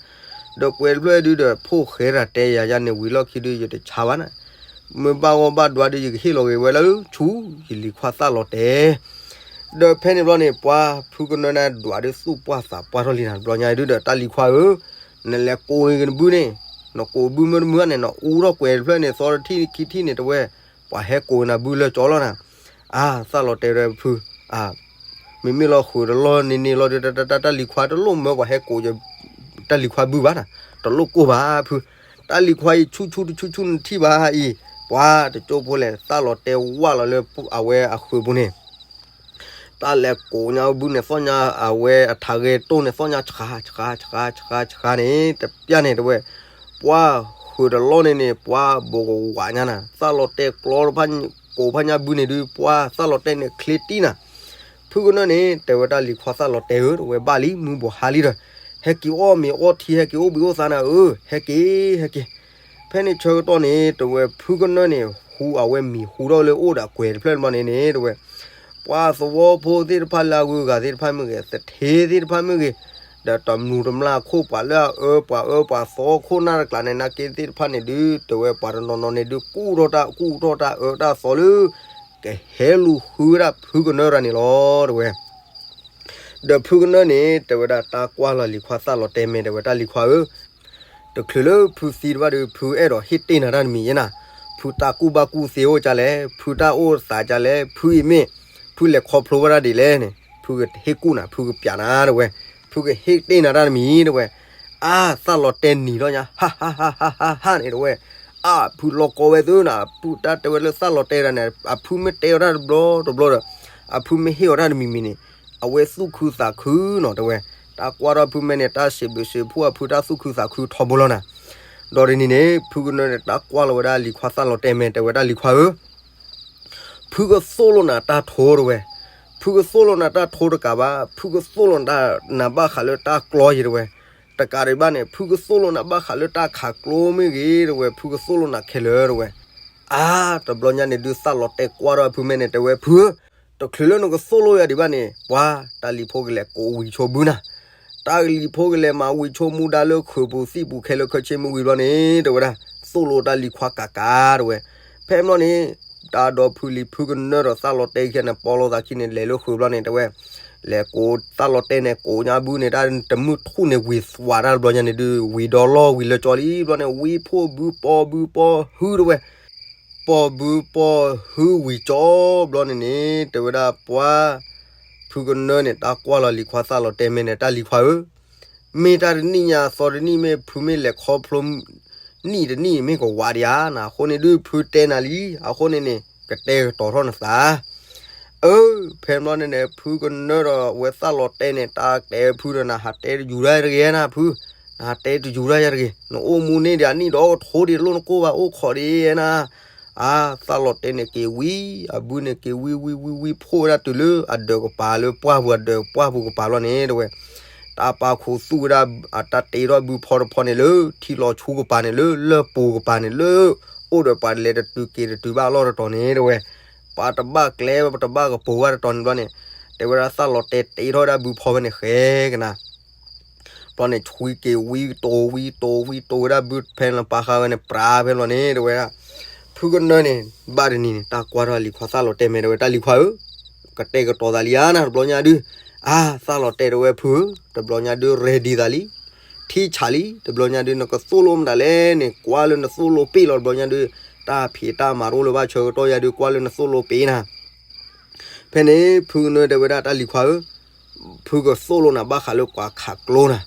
ဒီးကွဲၤတဖျၢၣ်ဒုးဒီး ဖိၣ်ဃဲတၢ်တဲယၤယၤန့ၣ် ဝံၤလီၢ်ခံဒုး ယတဆါဘၣ်နၤ, မ့ၢ်ဘၣ်ဂီၢ်ဘၣ်ဒွးဒုး ယကဟ့ၣ်လီၤက့ၤဝဲလၢဆူ ယလံၤခွါသၣ်လီၤတဲာ်. ဒီးဖဲန့ၣ်ဘျီန့ၣ် ပှၤဖုကနၢန့ၣ်ဒွးဒုးသူၣ်ပှၢ်သးပှၢ်ထီၣ်လံနၤ, တဘျီညါဒုးဒီး တၢ်လံၤခွါဧၢ, နလဲၤကိးက့ၤနဘုန့ၣ်, နကိးဘုမ့ၢ်တမုာ်န့ၣ် နအူထီၣ်ကွဲၤတဖျၢၣ်န့ၣ် သီတထံၣ်ခံထံၣ်န့ၣ် တဝဲ ပှၤဟဲကိးနၤဘုလၢကၠီလီၤနၤ. အါ, သၣ်လီၤတဲာ်ဒီးဖု, အါ, မ့မ့ၢ်လီၤဃုာ်တလီၢ်န့ၣ်န့ၣ်လီၤဒီး တၢ်လံၤခွါတလိၣ်မၢပှၤဟဲကိး တၢ်လံၤခွါဘုဘၣ်နၤ, တလိၣ်ကိၢ်ဘၣ်ဖု, တၢ်လံၤခွါအံၤဆူၣ်ဆူၣ်တဆူၣ်ဆူၣ်နထံၣ်ဘၣ်အံၤ, ပှၤတကၠိဖိလဲၣ် သၣ်လီၤတဲာ်ဝၢ်လီၤလၢအဝဲအဃုာ်ပူၤန့ၣ် တၢ်လဲၤကိးညါဘုန့ၣ် သီၣ်ညါအဝဲအထးဂဲၤတိၢ်န့ၣ် သီၣ်ညါ ဆှး ဆှး ဆှး ဆှး ဆှးန့ၣ် တပျၢ်န့ၣ်တဝဲ, ပှၤဃုာ်တလီၢ်န့ၣ်န့ၣ် ပှၤဘိးကဝးညါနၤ, သၣ်လီၤတဲာ်ကျီတဖၣ် ကိးဖးညါဘုန့ၣ်ဒုး ပှၤသၣ်လီၤတဲာ်န့ၣ် ချ့တံၢ်နၤ. ဖုကနၢန့ၣ် တဲဝဲတၢ်လံၤခွါသၣ်လီၤတဲာ်ဧၢ တဝဲဘၣ်လံ မုၢ်ဘိးဟါလံဒီး, ဟဲက့ၤအီၣ်မ့ၤအီထံ ဟဲက့ၤအိၣ်ဘှံးအိၣ်သါနၤဧၢ, ဟဲက့ၤ ဟဲက့ၤ ဖဲန့ၣ်ဆၢကတီၢ်န့ၣ် တဲဝဲဖုကနၢန့ၣ် ဟူအဝဲမံၤဟူထီၣ်လၢအိၣ်ဒီးကွဲၤတဖျၢၣ်တဘျီန့ၣ်န့ၣ် တဲဝဲ ပှၤသဝီဖိသ့ၣ်တဖၣ်လၢအဂုၤအဂၤသ့ၣ်တဖၣ်မ့ၢ်ဂ့ၤ သထ့သ့ၣ်တဖၣ်မ့ၢ်ဂ့ၤ ဒီးတမျိးတမျာ်ခိၣ် ပှၤလၢအအၢပှၤအၢပှၤသီခိၣ်နၢ်တကျးန့ၣ် နာ်က့သ့ၣ်တဖၣ်န့ၣ်ဒုး တဲဝဲပှၤတနီၤနီၤန့ၣ်ဒုး ကူၣ်ထီၣ်တၢ်ကူၣ်ထီၣ်တၢ်အၢတၢ်သီလၢ ကဟဲလူၤဃုဝဲဒၣ်ဖုကနၢတဂၤန့ၣ်လီၤ တဲဝဲ. ဒီးဖုကနၢန့ၣ် တဲဝဲဒၣ်တၢ်ကွၢ်လီၤလံၤခွါသၣ်လီၤတဲမဲာ် တဲဝဲ တၢ်လံၤခွါဧၢ, တချုးလၢဖုသံတဘၣ်ဒီး ဖုအဲၣ်ဒိးဟ့ၣ်တ့ၢ်နၤတၢ်တမံၤယဲနၤ, ဖုတၢ်ကူၣ်ဘၣ်ကူၣ်သ့အိၣ်ကလဲၣ်, ဖုတၢ်အိၣ်သးကလဲၣ်, ဖုအံၤမ့ၢ် ဖုလဲၤခီဖျိဝဲဒၣ်ဒ်လဲၣ်န့ၣ် ဖုကဟ့ၣ်ကူၣ်နၤ ဖုကပျးနၤ တဲဝဲ, ဖုကဟ့ၣ်တ့ၢ်နၤတၢ်တမံၤ တဲဝဲ. အါ သၣ်လီၤတဲနံၤထီၣ်ညါ ဟါ ဟါ ဟါ ဟါ ဟါ ဟါ န့ၣ် တဲဝဲ. အါ ဖုလီၤကီဝဲသုနၤ, ဖုတၢ်တဲဝဲလၢသၣ်လီၤတဲဒၣ်န့ၣ် အဖုမ့ၢ်တဲအီၤတၢ်တဘျီတဘျီဒီး အဖုမ့ၢ်ဟ့ၣ်အီၤတၢ်တမံၤမံၤန့ၣ် အဝဲသူၣ်ခုသးခုနီၤ တဲဝဲ. တၢ်ကွၢ်ထီၣ်ဖုမဲာ်န့ၣ် တၢ်စံးဘျုးစံးဖှိၣ်အဖုတၢ်သူၣ်ခုသးခုထီဘိလီၤနၤ. ဒီးဒ်န့ၣ်န့ၣ် ဖုကနၢန့ၣ် တၢ်ကွၢ်လီၤဝဲဒၣ်လံၤခွါသၣ်လီၤတဲမဲာ် တဲဝဲ တၢ်လံၤခွါဧၢ, ဖုကသိၣ်လိနၤတၢ်ထိ တဲဝဲ. ဖုကသိၣ်လိနၤတၢ်ထိတကးဘၣ်, ဖုကသိၣ်လိနၤဘၣ်ဃးလၢတၢ်ကျီယဲ တဲဝဲ. တကးဒံးဘၣ်န့ၣ် ဖုကသိၣ်လိနၤဘၣ်ဃးလၢတၢ်ခးကျိမ့ၢ်ဂ့ၤ တဲဝဲ, ဖုကသိၣ်လိနၤခဲလၢာ် တဲဝဲ. အါ တဘျီညါန့ၣ်ဒုး သၣ်လီၤတဲကွၢ်ထီၣ်ဖုမဲာ်န့ၣ် တဲဝဲ ဖုဧၢ, တချုးလၢနကသိၣ်လိယၤဒံးဘၣ်န့ၣ် ပှၤ တၢ်လံၤဖိကလဲၤကိးဝံၤဆိဘုနၤ, တၢ်လံၤဖိကလဲၤမၤဝံၤဆိမူဒါလၢခုးပူၤသံၣ်ပူၤခဲလၢာ်ခဲဆ့မ့ၢ်ဝံၤဘျီန့ၣ် တဲဝဲဒၣ် သိၣ်လိတၢ်လံၤခွါကးကး တဲဝဲ. ဖဲဘျီန့ၣ် တၢ်ဒီဖုလံၤဖုကနၢဒီးသၣ်လီၤတဲခံဂၤန့ၣ် ပီလိာ်သးခံန့ၣ် လဲၤလၢခုးဘျီန့ၣ် တဲဝဲ လဲၤကိးသၣ်လီၤတဲန့ၣ် ကိးညါဘုန့ၣ် တၢ်တမုၢ်ထူၣ်န့ၣ် ဝံၤသွးတၢ်တဘျီညါန့ၣ်ဒုး ဝံၤဒီလီၢ်ဝံၤလၢကၠီလံ ဘျီန့ၣ် ဝံၤဖှိၣ်ဘုပီဘုပီဟု တဲဝဲ. ပီဘုပီဟုဝံၤကၠီဘျီန့ၣ်န့ၣ် တဲဝဲဒၣ်ပှၤ ဖုကနၢန့ၣ် တၢ်ကွၢ်လီၤလံၤခွါသၣ်လီၤတဲမဲာ်န့ၣ် တၢ်လံၤခွါဧၢ, မ့ၢ်တၢ်တနံၣ်ညါအသီတနံၣ် မ့ၢ်ဖုမ့ၢ်လဲၤခီဖျိ နံၣ်တနံၣ်မ့ၢ်ကဝးဒံးဧါနၤ, အဃိန့ၣ်ဒုး ဖုတဲနၤလံ, အဃိန့ၣ်န့ၣ် ကတဲာ်ကတီၤထီၣ်နသး. အၢ ဖဲဘျီန့ၣ်န့ၣ် ဖုကနၢဒီးဝဲသၣ်လီၤတဲန့ၣ် တၢ်တဲဖုဒီး နဟးတဲတယူၤတၢ်ယၤတဂ့ၤနၤ ဖု, နဟးတဲတယူၤတၢ်ယၤတဂ့ၤ, နအိၣ်မူန့ၢ်ဒံးအနံၣ်ဒီးကထိဒံးလိၣ်နကိၢ်ဘၣ် အိၣ်ခိးဒံးနၤ. အါ သၣ်လီၤတဲန့ၣ်က့ၤဝံၤ, အဘုန့ၣ်က့ၤဝံၤဝံၤဝံၤဝံၤ ဖှိၣ်ဝဲဒၣ်တုၤလၢအဒၢးကပၤလၢပှၢ်ပူၤ အဒၢးပှၢ်ပူၤကပၤဘျီန့ၣ် တဲဝဲ တၢ်ပာ်ခူသူၣ်ဝဲဒၣ် အတၢ်တ့ထီၣ်ဘုဖီတဖီန့ၣ်လၢ ထံလီၤဆူကပၤန့ၣ် လၢလၢၢ်ပူၤကပၤန့ၣ် လၢ အိၣ်ဒီးပှၤလဲၤတတုၤက့ၤတတုၤဘၣ်အလီၢ်တတီၤန့ၣ် တဲဝဲ, ပှၤတဘၣ်ကျဲတဘၣ်ကပိၤဘၣ်တတီၤန့ၣ်ဘျီန့ၣ်, တဲဝဲဒၣ်သၣ်လီၤတဲတ့ထီၣ်ဝဲဒၣ်ဘုဖီဖဲန့ၣ် ဃဲကနၤ ဘျီန့ၣ် ဆွံက့ၤဝံတိၤဝံတိၤဝံတိၤဝဲဒၣ်ဘုဖဲလၢပာ်ဃာ်ဝဲန့ၣ် ပြးဖဲလီၤန့ၣ် တဲဝဲဒၣ်, ဖုကနၢန့ၣ် ဘၣ်တနံၤန့ၣ် တၢ်ကွၢ်ထီၣ်လံၤခွါသၣ်လီၤတဲမဲာ် တဲဝဲ တၢ်လံၤခွါဧၢ, ကတဲာ်ကတီၤသးလံဧါနၤ တဘျီညါဒုး, အါ သၣ်လီၤတဲတဲဝဲ ဖုဧၢ, တဘျီညါဒုး ready သးလံ, ထံဆးလံ, တဘျီညါဒုး နကသိၣ်လိမတၤလဲၣ်န့ၣ် ကွၢ်လၢနသိၣ်လိပ့ၢ်လီၤ တဘျီညါဒုး, တၢ်ဖံးတၢ်မၤတအိၣ်လၢၤဘၣ် ဆၢကတီၢ်ယၤဒုး ကွၢ်လၢနသိၣ်လိပ့ၢ်နၤ ဖဲန့ၣ် ဖုကနၢတဲဝဲဒၣ် တၢ်လံၤခွါဧၢ, ဖုကသိၣ်လိနၤဘၣ်ဃးလၢပှၤခးကျိနၤ,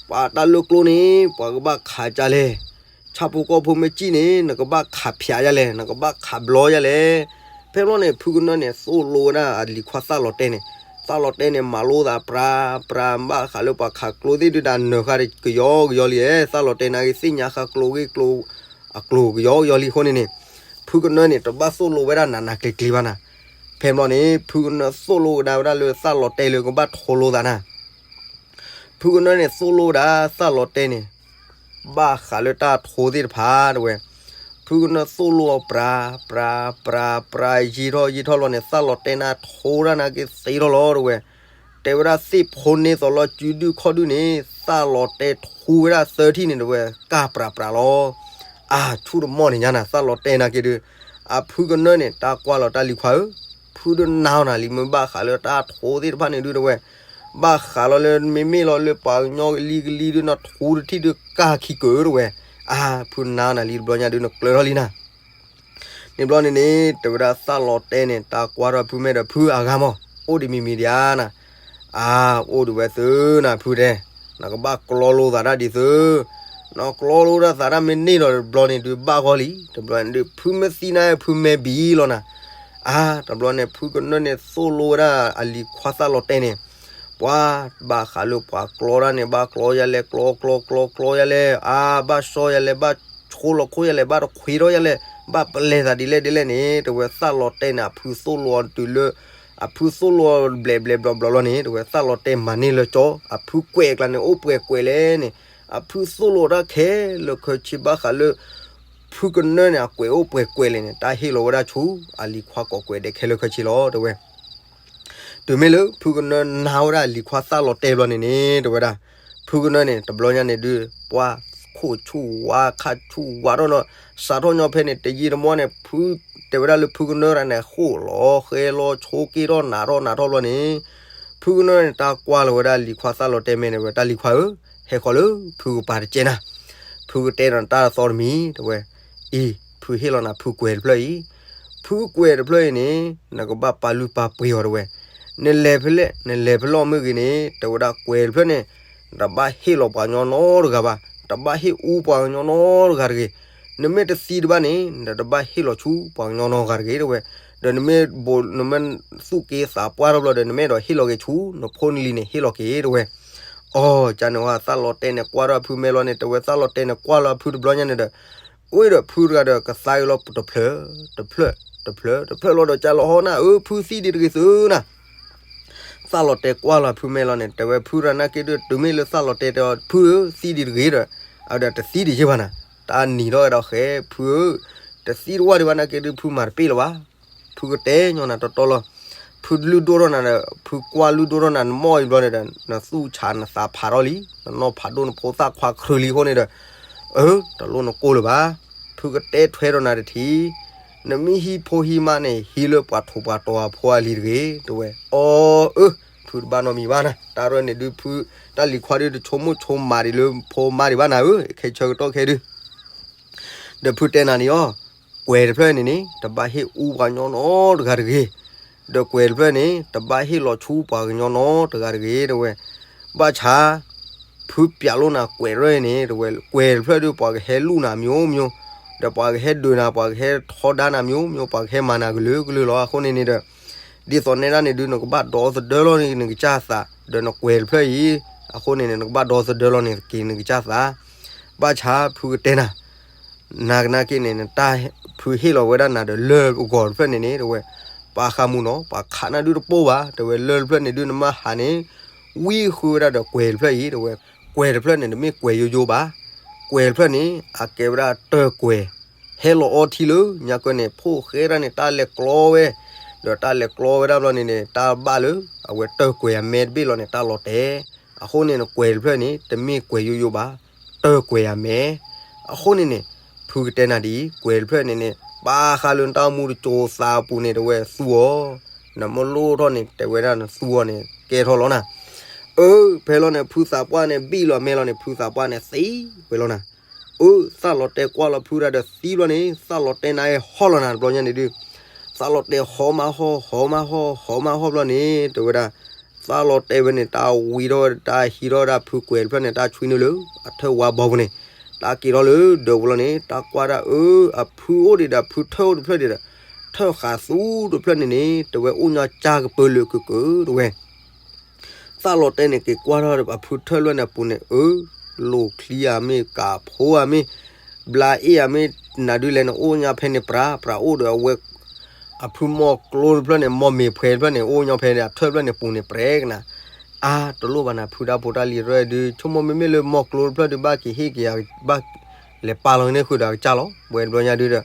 ပှၤတၢ်လၢကျိန့ၣ် ပှၤကဘၣ်ခးကလဲၣ်, ဆၣ်ဖိကီၢ်ဖိမ့ၢ်စံၣ်န့ၣ် နကဘၣ်ခးဖၠးယလဲၣ်, နကဘၣ်ခးဘျီယလဲၣ်. ဖဲဘျီန့ၣ် ဖုကနၢန့ၣ် သိၣ်လိဝဲဒၣ်အလံၤခွါသၣ်လီၤတဲန့ၣ်, သၣ်လီၤတဲန့ၣ် မၤလိသးပြးပြး ဘၣ်ဃးလၢပှၤခးကျိသ့ၣ်ဒုး တၢ်နၢၤဃာ်ကယီကယီလံ, သၣ်လီၤတဲန့ၣ်က့ၤ သ့ၣ်ညါဃာ်ကျိဂ့ၢ်ကျိ အကျိၤကယီကယီလံအဃိန့ၣ်န့ၣ်, ဖုကနၢန့ၣ် တဘၣ်သိၣ်လိဝဲဒၣ်နးနးကျံၤကျံၤဘၣ်နၤ. ဖဲဘျီန့ၣ် ဖုကနၢသိၣ်လိကဒါဝဲဒၣ်လၢသၣ်လီၤတဲလၢကဘၣ်ထိလိသးနၤ. ဖုကနၢန့ၣ်သိၣ်လိဝဲဒၣ်သၣ်လီၤတဲန့ၣ် ဘၣ်ဃးလၢတၢ်ထိသ့ၣ်တဖၣ်တဲဝဲ, ဖုကနၢသိၣ်လိအီၤပြးပြးပြးပြး ယံာ်ထီၣ်ယံာ်ထီၣ်လီၤန့ၣ် သၣ်လီၤတဲန့ၣ်ထိဒၣ်နၤက့ၤသ့ထီၣ်လီၤတဲဝဲ. တဲဝဲဒၣ်သ့ၣ်ဖိန့ၢ်သီလီၤစုဒုၣ်ခီၣ်ဒုၣ်န့ၣ် သၣ်လီၤတဲထူဝဲဒၣ်သၢထံၣ်န့ၣ်တဲဝဲ ကၢ်ပြးပြးလီၤ. အါ ဆူၣ်တမီၢ်န့ၣ်ညါနၤ သၣ်လီၤတဲနၤက့ၤဒုး, အဖုကနၢန့ၣ် တၢ်ကွၢ်လီၤတၢ်လံၤခွါဧၢ, ဖုတနာ်အီၤနၤလံ မ့ၢ်ဘၣ်ဃးလၢတၢ်ထိသ့ၣ်တဖၣ်န့ၣ်ဒုးတဲဝဲ, ဘၣ်ဃးလီၤလၢမ့မ့ၢ်လီၤလၢပှၤကညီကလံၤကလံၤဒုး နထိတထံၣ်ဒုးကၢ်ခံကၢၢ်တဲဝဲ. အါ ဖုနာ်အီၤနၤလံ တဘျီညါဒုး နကျၢၤထီၣ်လံနၤ. န့ၣ်ဘျီန့ၣ်န့ၣ် တဲဝဲဒၣ်သၣ်လီၤတဲန့ၣ် တၢ်ကွၢ်ထီၣ်ဖုမဲာ်ဒီး ဖုအဂၤမး အိၣ်ဒံးမံၤမံၤဒံးဧါနၤ. အါ အိၣ်ဒံးဝဲသုနၤဖုတဲ, နကဘၣ်ကျီလိသးတၢ်ဒ်သိး, နကျီလိတၢ်သးတၢ်မ့ၢ်န့ၢ်ဒီးတဘျီန့ၣ်ဒုး ဘၣ်ဂီၢ်လံ, တဘျီန့ၣ်ဒုး ဖုမ့ၢ်သံနၤ ဖုမဲာ်ဘံလီၤနၤ. အါ တဘျီန့ၣ် ဖုကနၢန့ၣ်သိၣ်လိဝဲဒၣ်အလံၤခွါသၣ်လီၤတဲန့ၣ်, ပှၤဘၣ်ဃးလၢပှၤကျီတၢ်န့ၣ် ဘၣ်ကျီယလဲၣ် ကျီကျီကျီကျီယလဲၣ် အါ ဘၣ်စီယလဲၣ် ဘၣ်ဆိလီၤခိၣ်ယလဲၣ် ဘၣ်တခွ့ထီၣ်ယလဲၣ် ဘၣ်ပလဲၤသးဒ်လဲၣ်ဒ်လဲၣ်န့ၣ် တဲဝဲသၣ်လီၤတဲန့ၣ် အဖုသိၣ်လိအီၤတုၤလၢ အဖုသိၣ်လိအီၤဘျဲးဘျဲးဘျီဘျီလီၤန့ၣ် တဲဝဲသၣ်လီၤတဲမၤန့ၢ်လၢကၠီ အဖုကွဲးအကျါန့ၣ် အိၣ်ပှဲၤကွဲးလဲၣ်န့ၣ် အဖုသိၣ်လိအီၤတၢ်ခဲလၢာ်ခဲဆ့ဘၣ်ဃးလၢ ဖုကနၢန့ၣ် အကွဲးအိၣ်ပှဲၤကွဲးလဲၣ်န့ၣ် တၢ်ဟ့ၣ်လီၤဝဲဒၣ်ဆူ အလံၤခွါကိးကွဲးဒဲးခဲလၢာ်ခဲဆ့လီၤ တဲဝဲ. တုၤမ့ၢ်လၢဖုကနၢနၤဝဲဒၣ်အလံၤခွါသးလီၤတဲာ်ဘျီန့ၣ်န့ၣ် တဲဝဲဒၣ်, ဖုကနၢန့ၣ် တဘျီညါန့ၣ်ဒုး ပှၤခိၣ်ဆူၣ်ဝါခါဆူၣ်ဝါထီၣ်နီၤ, စးထီၣ်ညီဖဲန့ၣ် တယံာ်တမီၢ်န့ၣ် ဖုတဲဝဲဒၣ်လၢဖုကနၢတဂၤန့ၣ် ဃိၣ်လီၤဃဲလီၤဆိးက့ထီၣ်နးထီၣ်နးထီၣ်ဘျီန့ၣ် ဖုကနၢန့ၣ် တၢ်ကွၢ်လီၤဝဲဒၣ်လံၤခွါသးလီၤတဲာ်မဲာ်န့ၣ်ဝဲ တၢ်လံၤခွါဧၢ, ဟဲဃီၤလၢဖုကပၤတကဲနၤ, ဖုကတဲနၤတၢ်သီတမံၤ တဲဝဲ. အံၤ ဖုဟ့ၣ်လီၤနၤဖုကွဲးတဖျၢၣ်အံၤ, ဖုကွဲးတဖျၢၣ်အံၤန့ၣ် နကဘၣ်ပာ်လုၢ်ပာ်ပှ့ၤအီၤ တဲဝဲ. နလဲၤဖဲလဲၣ် နလဲၤဖဲလဲၣ်မ့ၢ်ဂ့ၤန့ၣ် တဲဝဲဒၣ်ကွဲးတဖျၢၣ်န့ၣ် တဘၣ်ဟ့ၣ်လီၤပှၤကညီနီတဂၤဘၣ်, တဘၣ်ဟ့ၣ်အူပှၤကညီနီတဂၤတဂ့ၤ. နမ့ၢ်တသံတဘၣ်န့ၣ် နတဘၣ်ဟ့ၣ်လီၤဆူပှၤကညီနီတဂၤတဂ့ၤ တဲဝဲ. ဒီးနမ့ၢ်ဘိး နမ့ၢ်သူၣ်က့သးပှၢ်ထီၣ်ဘျီဒီး နမ့ၢ်အဲၣ်ဒိးဟ့ၣ်လီၤက့ၤဆူ နဖိနလံၤန့ၣ် ဟ့ၣ်လီၤက့ၤ တဲဝဲ. အီၤ ကန့ၣ်ဝဲသးလီၤတဲာ်န့ၣ် ကွၢ်ထီၣ်အဖုမဲာ်လီၤန့ၣ် တဲဝဲ သးလီၤတဲာ်န့ၣ် ကွၢ်လီၤအဖုတဘျီညါန့ၣ်ဒီး အိၣ်ဒီးဖုတဂၤဒီးကသါက့ၤလီၤတဖျၢၣ် တဖျၢၣ် တဖျၢၣ် တဖျၢၣ်လီၤဒီး ကလီၤဟီနၤဧၢ ဖုသံဒံးတဂ့ၤသုနၤ. သးလီၤတဲာ်ကွၢ်လီၤအဖုမဲာ်လီၤန့ၣ် တဲဝဲ ဖုတဂၤနာ်က့ဒုး တုၤမ့ၢ်လၢသးလီၤတဲာ်တဲအီၤ ဖုဧၢ သံဒံးတဂ့ၤဒီး အဝဲဒၣ်တသံဒံးယဲၢ်ဘၣ်နၤ, တၢ်နံၤထီၣ်ဝဲဒီးဃဲ ဖုဧၢ, တသံတဝၢ်ဒံးဘၣ်နာ်က့ဒုး ဖုမၤတပ့ၢ်လၢၤဘၣ်. ဖုကတဲညီနၤတီတီလီၤ. ဖုလုၢ်ဒိၣ်ထီၣ်နၤဒီး ဖုကွၢ်လုၢ်ဒိၣ်ထီၣ်နၤ နမီၢ်အံၤဘျီန့ၣ်ဒီး နသူၣ်ဆးနသးဖးထီၣ်လံ, နနီၢ်ဖးဒိၣ်နဖိသၣ်ခွါခရၢလံအဃိန့ၣ်ဒီး အၢ တလိၣ်နကိၢ်လၢၤဘၣ်. ဖုကတဲထွဲဒီးနၤတထံၣ်, နမ့ၢ်ဟံးဖိဟံးမါန့ၣ် ဟံးလၢပှၤထိၣ်ပှၤတီၤအဖိအလံၤတဂ့ၤ တဲဝဲ. အီၤ အၢ ဖုတဘၣ်နီတမံၤဘၣ်နၤ, တၢ်ရဲၣ်န့ၣ်ဒုးဖု တၢ်လံၤခွါဒုးတဆိကမိၣ်ဆိကမးဒံးလၢဖိမါဒံးဘၣ်နၤဧၢ, ခဲဆၢကတီၢ်ခဲဒုး ဒီးဖုတဲနၤန့ၣ်အီၤ, ကွဲးတဖျၢၣ်န့ၣ်န့ၣ် တဘၣ်ဟ့ၣ်အူပှၤကညီနီတဂၤတဂ့ၤ. ဒီးကွဲးတဖျၢၣ်န့ၣ် တဘၣ်ဟ့ၣ်လီၤဆူပှၤကညီနီတဂၤတဂ့ၤ တဲဝဲ. ဘၣ်ဆၣ် ဖုပျးလိာ်နၤကွဲးတဖျၢၣ်အံၤန့ၣ် တဲဝဲ ကွဲးတဖျၢၣ်ဒုး ပှၤကဟဲလူၢ်နၤမျိုးမျိုး, ဒီးပှၤကဟဲဒုးနၤ ပှၤကဟဲထီဒါနၤမျိုးမျိုး ပှၤကဟဲမၤနၤကလုာ်ကလုာ်လီၤ. အဃိန့ၣ်န့ၣ်ဒီး ဒ်သိးနဲဒၣ်န့ၣ်ဒုး နကဘၣ်ဒီသဒၢလီၤန့ၣ် နကစၢ်သး, ဒီးနကွဲးတဖျၢၣ်အံၤ, အဃိန့ၣ်န့ၣ် နကဘၣ်ဒီသဒၢလီၤန့ၣ်က့ၤနကစၢ်သး. ဘၣ်ဆၣ်ဖုကတဲနၤ နၤကနၣ်က့န့ၣ် နတၢ်ဖုဟ့ၣ်လီၤဝဲဒၣ်နၤဒီးလၢၢ်အဂီၤတဖျၢၣ်န့ၣ်န့ၣ် တဲဝဲ, ပှၤဃးမူနီၤ ပှၤခးနၤဒုးတပိၢ်ဘၣ် တဲဝဲ, လၢၢ်တဖျၢၣ်န့ၣ်ဒုး နမ့ၢ်ဟးန့ၣ် ဝံဃုဝဲဒၣ်ဒီးကွဲးတဖျၢၣ်အံၤ တဲဝဲ. ကွဲးတဖျၢၣ်န့ၣ် တမ့ၢ်ကွဲးယိယိဘၣ်. ကွဲးတဖျၢၣ်န့ၣ် အကဲဝဲဒၣ်တၢၢ်ကွဲး ဟဲလီၤအီထံလၢညါကဲန့ၣ် ဖိၣ်ဃဲဒၣ်န့ၣ် တၢ်လဲၤကျီဝဲ, ဒီးတၢ်လဲၤကျီဝဲဒၣ်ဘျီန့ၣ်န့ၣ် တၢ်ဘၣ်လၢ အဝဲတၢၢ်ကွဲးအမဲတဘ့ၣ်လီၤန့ၣ် တၢ်လီၤတဲာ်. အဃိန့ၣ်န့ၣ် ကွဲးတဖျၢၣ်န့ၣ် တမ့ၢ်ကွဲးယိယိဘၣ်, တၢၢ်ကွဲးအမဲ. အဃိန့ၣ်န့ၣ် ဖုကတဲနၤဒ်အံၤ, ကွဲးတဖျၢၣ်န့ၣ်န့ၣ် ဘၣ်ဃးလၢနတၢ်အိၣ်မူတစိၤသးအပူၤန့ၣ် တဲဝဲသူအီၤ, နမ့ၢ်လိၣ်ထီၣ်န့ၣ် တဲဝဲဒၣ်နသူအီၤန့ၣ် ကဲထီၣ်လီၤနၤ. အၢ ဖဲလီၤန့ၣ် ဖုသးပှၢ်န့ၣ် ဘံၣ်လီၤမဲလီၤန့ၣ် ဖုသးပှၢ်န့ၣ်သံဝဲလီၤနၤ. အၢ သးလီၤတဲာ်ကွၢ်လီၤဖုတၢ်ဒီးသံဘျီန့ၣ် သးလီၤတဲာ်နၤဟဲဟီၣ်လီၤနၤတဘျီညါန့ၣ်ဒုး, သးလီၤတဲာ်ဟီၣ်မးဟီၣ် ဟီၣ်မးဟီၣ် ဟီၣ်မးဟီၣ်ဘျီန့ၣ် တဲဝဲဒၣ်, သးလီၤတဲာ်ဝဲန့ၣ် တၢ်ဝံထီၣ်ဝဲ တၢ်ဟံးထီၣ်ဝဲဒၣ်ဖုကွဲးတဖျၢၣ်န့ၣ် တၢ်ဆွံနုာ်လၢ အထၢၣ်ဝါဘီပူၤန့ၣ်, တၢ်က့ၤထီၣ်လၢဒၢးပူၤလီၤန့ၣ် တၢ်ကွၢ်ဒၣ်အၢ အဖုအိၣ်ဒံးဒီး ဖုထၢၣ်အိၣ်တဖျၢၣ်ဒံးဒီး ထၢၣ်ဃးသူတဖျၢၣ်န့ၣ်န့ၣ် တဲဝဲအိၣ်ညီကၢ်ကပၢလၢာ်ကၢကၢတဲဝဲ သးလီၤတဲာ်န့ၣ် က့ၤကွၢ်ထီၣ်အဖုထၢၣ်လွဲၢ်န့ၣ်အပူၤန့ၣ် အၢ လိာ်ချံဧါမ့ၢ် ကးဖိဧါမ့ၢ် ဘျါအ့ၣ်ဧါမ့ၢ် နၤဒုးလဲၣ်န့ၣ် အိၣ်ညီဖဲန့ၣ်ပြး ပြးအိၣ်ဒီးအဝဲ အဖုမီၢ်ကျိတဖျၢၣ်န့ၣ် မီၢ်မ့ၤဖှဲးတဖျၢၣ်န့ၣ် အိၣ်ညီဖဲန့ၣ် အထၢၣ်တဖျၢၣ်န့ၣ်ပူၤန့ၣ် ပြဲကနၤ. အါ တလိၣ်ဘၣ်နၤ ဖုတၢ်ဖိတၢ်လံၤတဖျၢၣ်ဒုး ဆိကမိၣ်မ့မ့ၢ်လၢမီၢ်ကျိတဖျၢၣ်ဒုး ဘၣ်က့ၤဟ့ၣ်က့ၤ ဘၣ်လဲၤပာ်လီၤန့ၢ်ဃုာ်ဒီးအကစၢ်လီၤ ဝဲတဘျီညါဒုးဒီး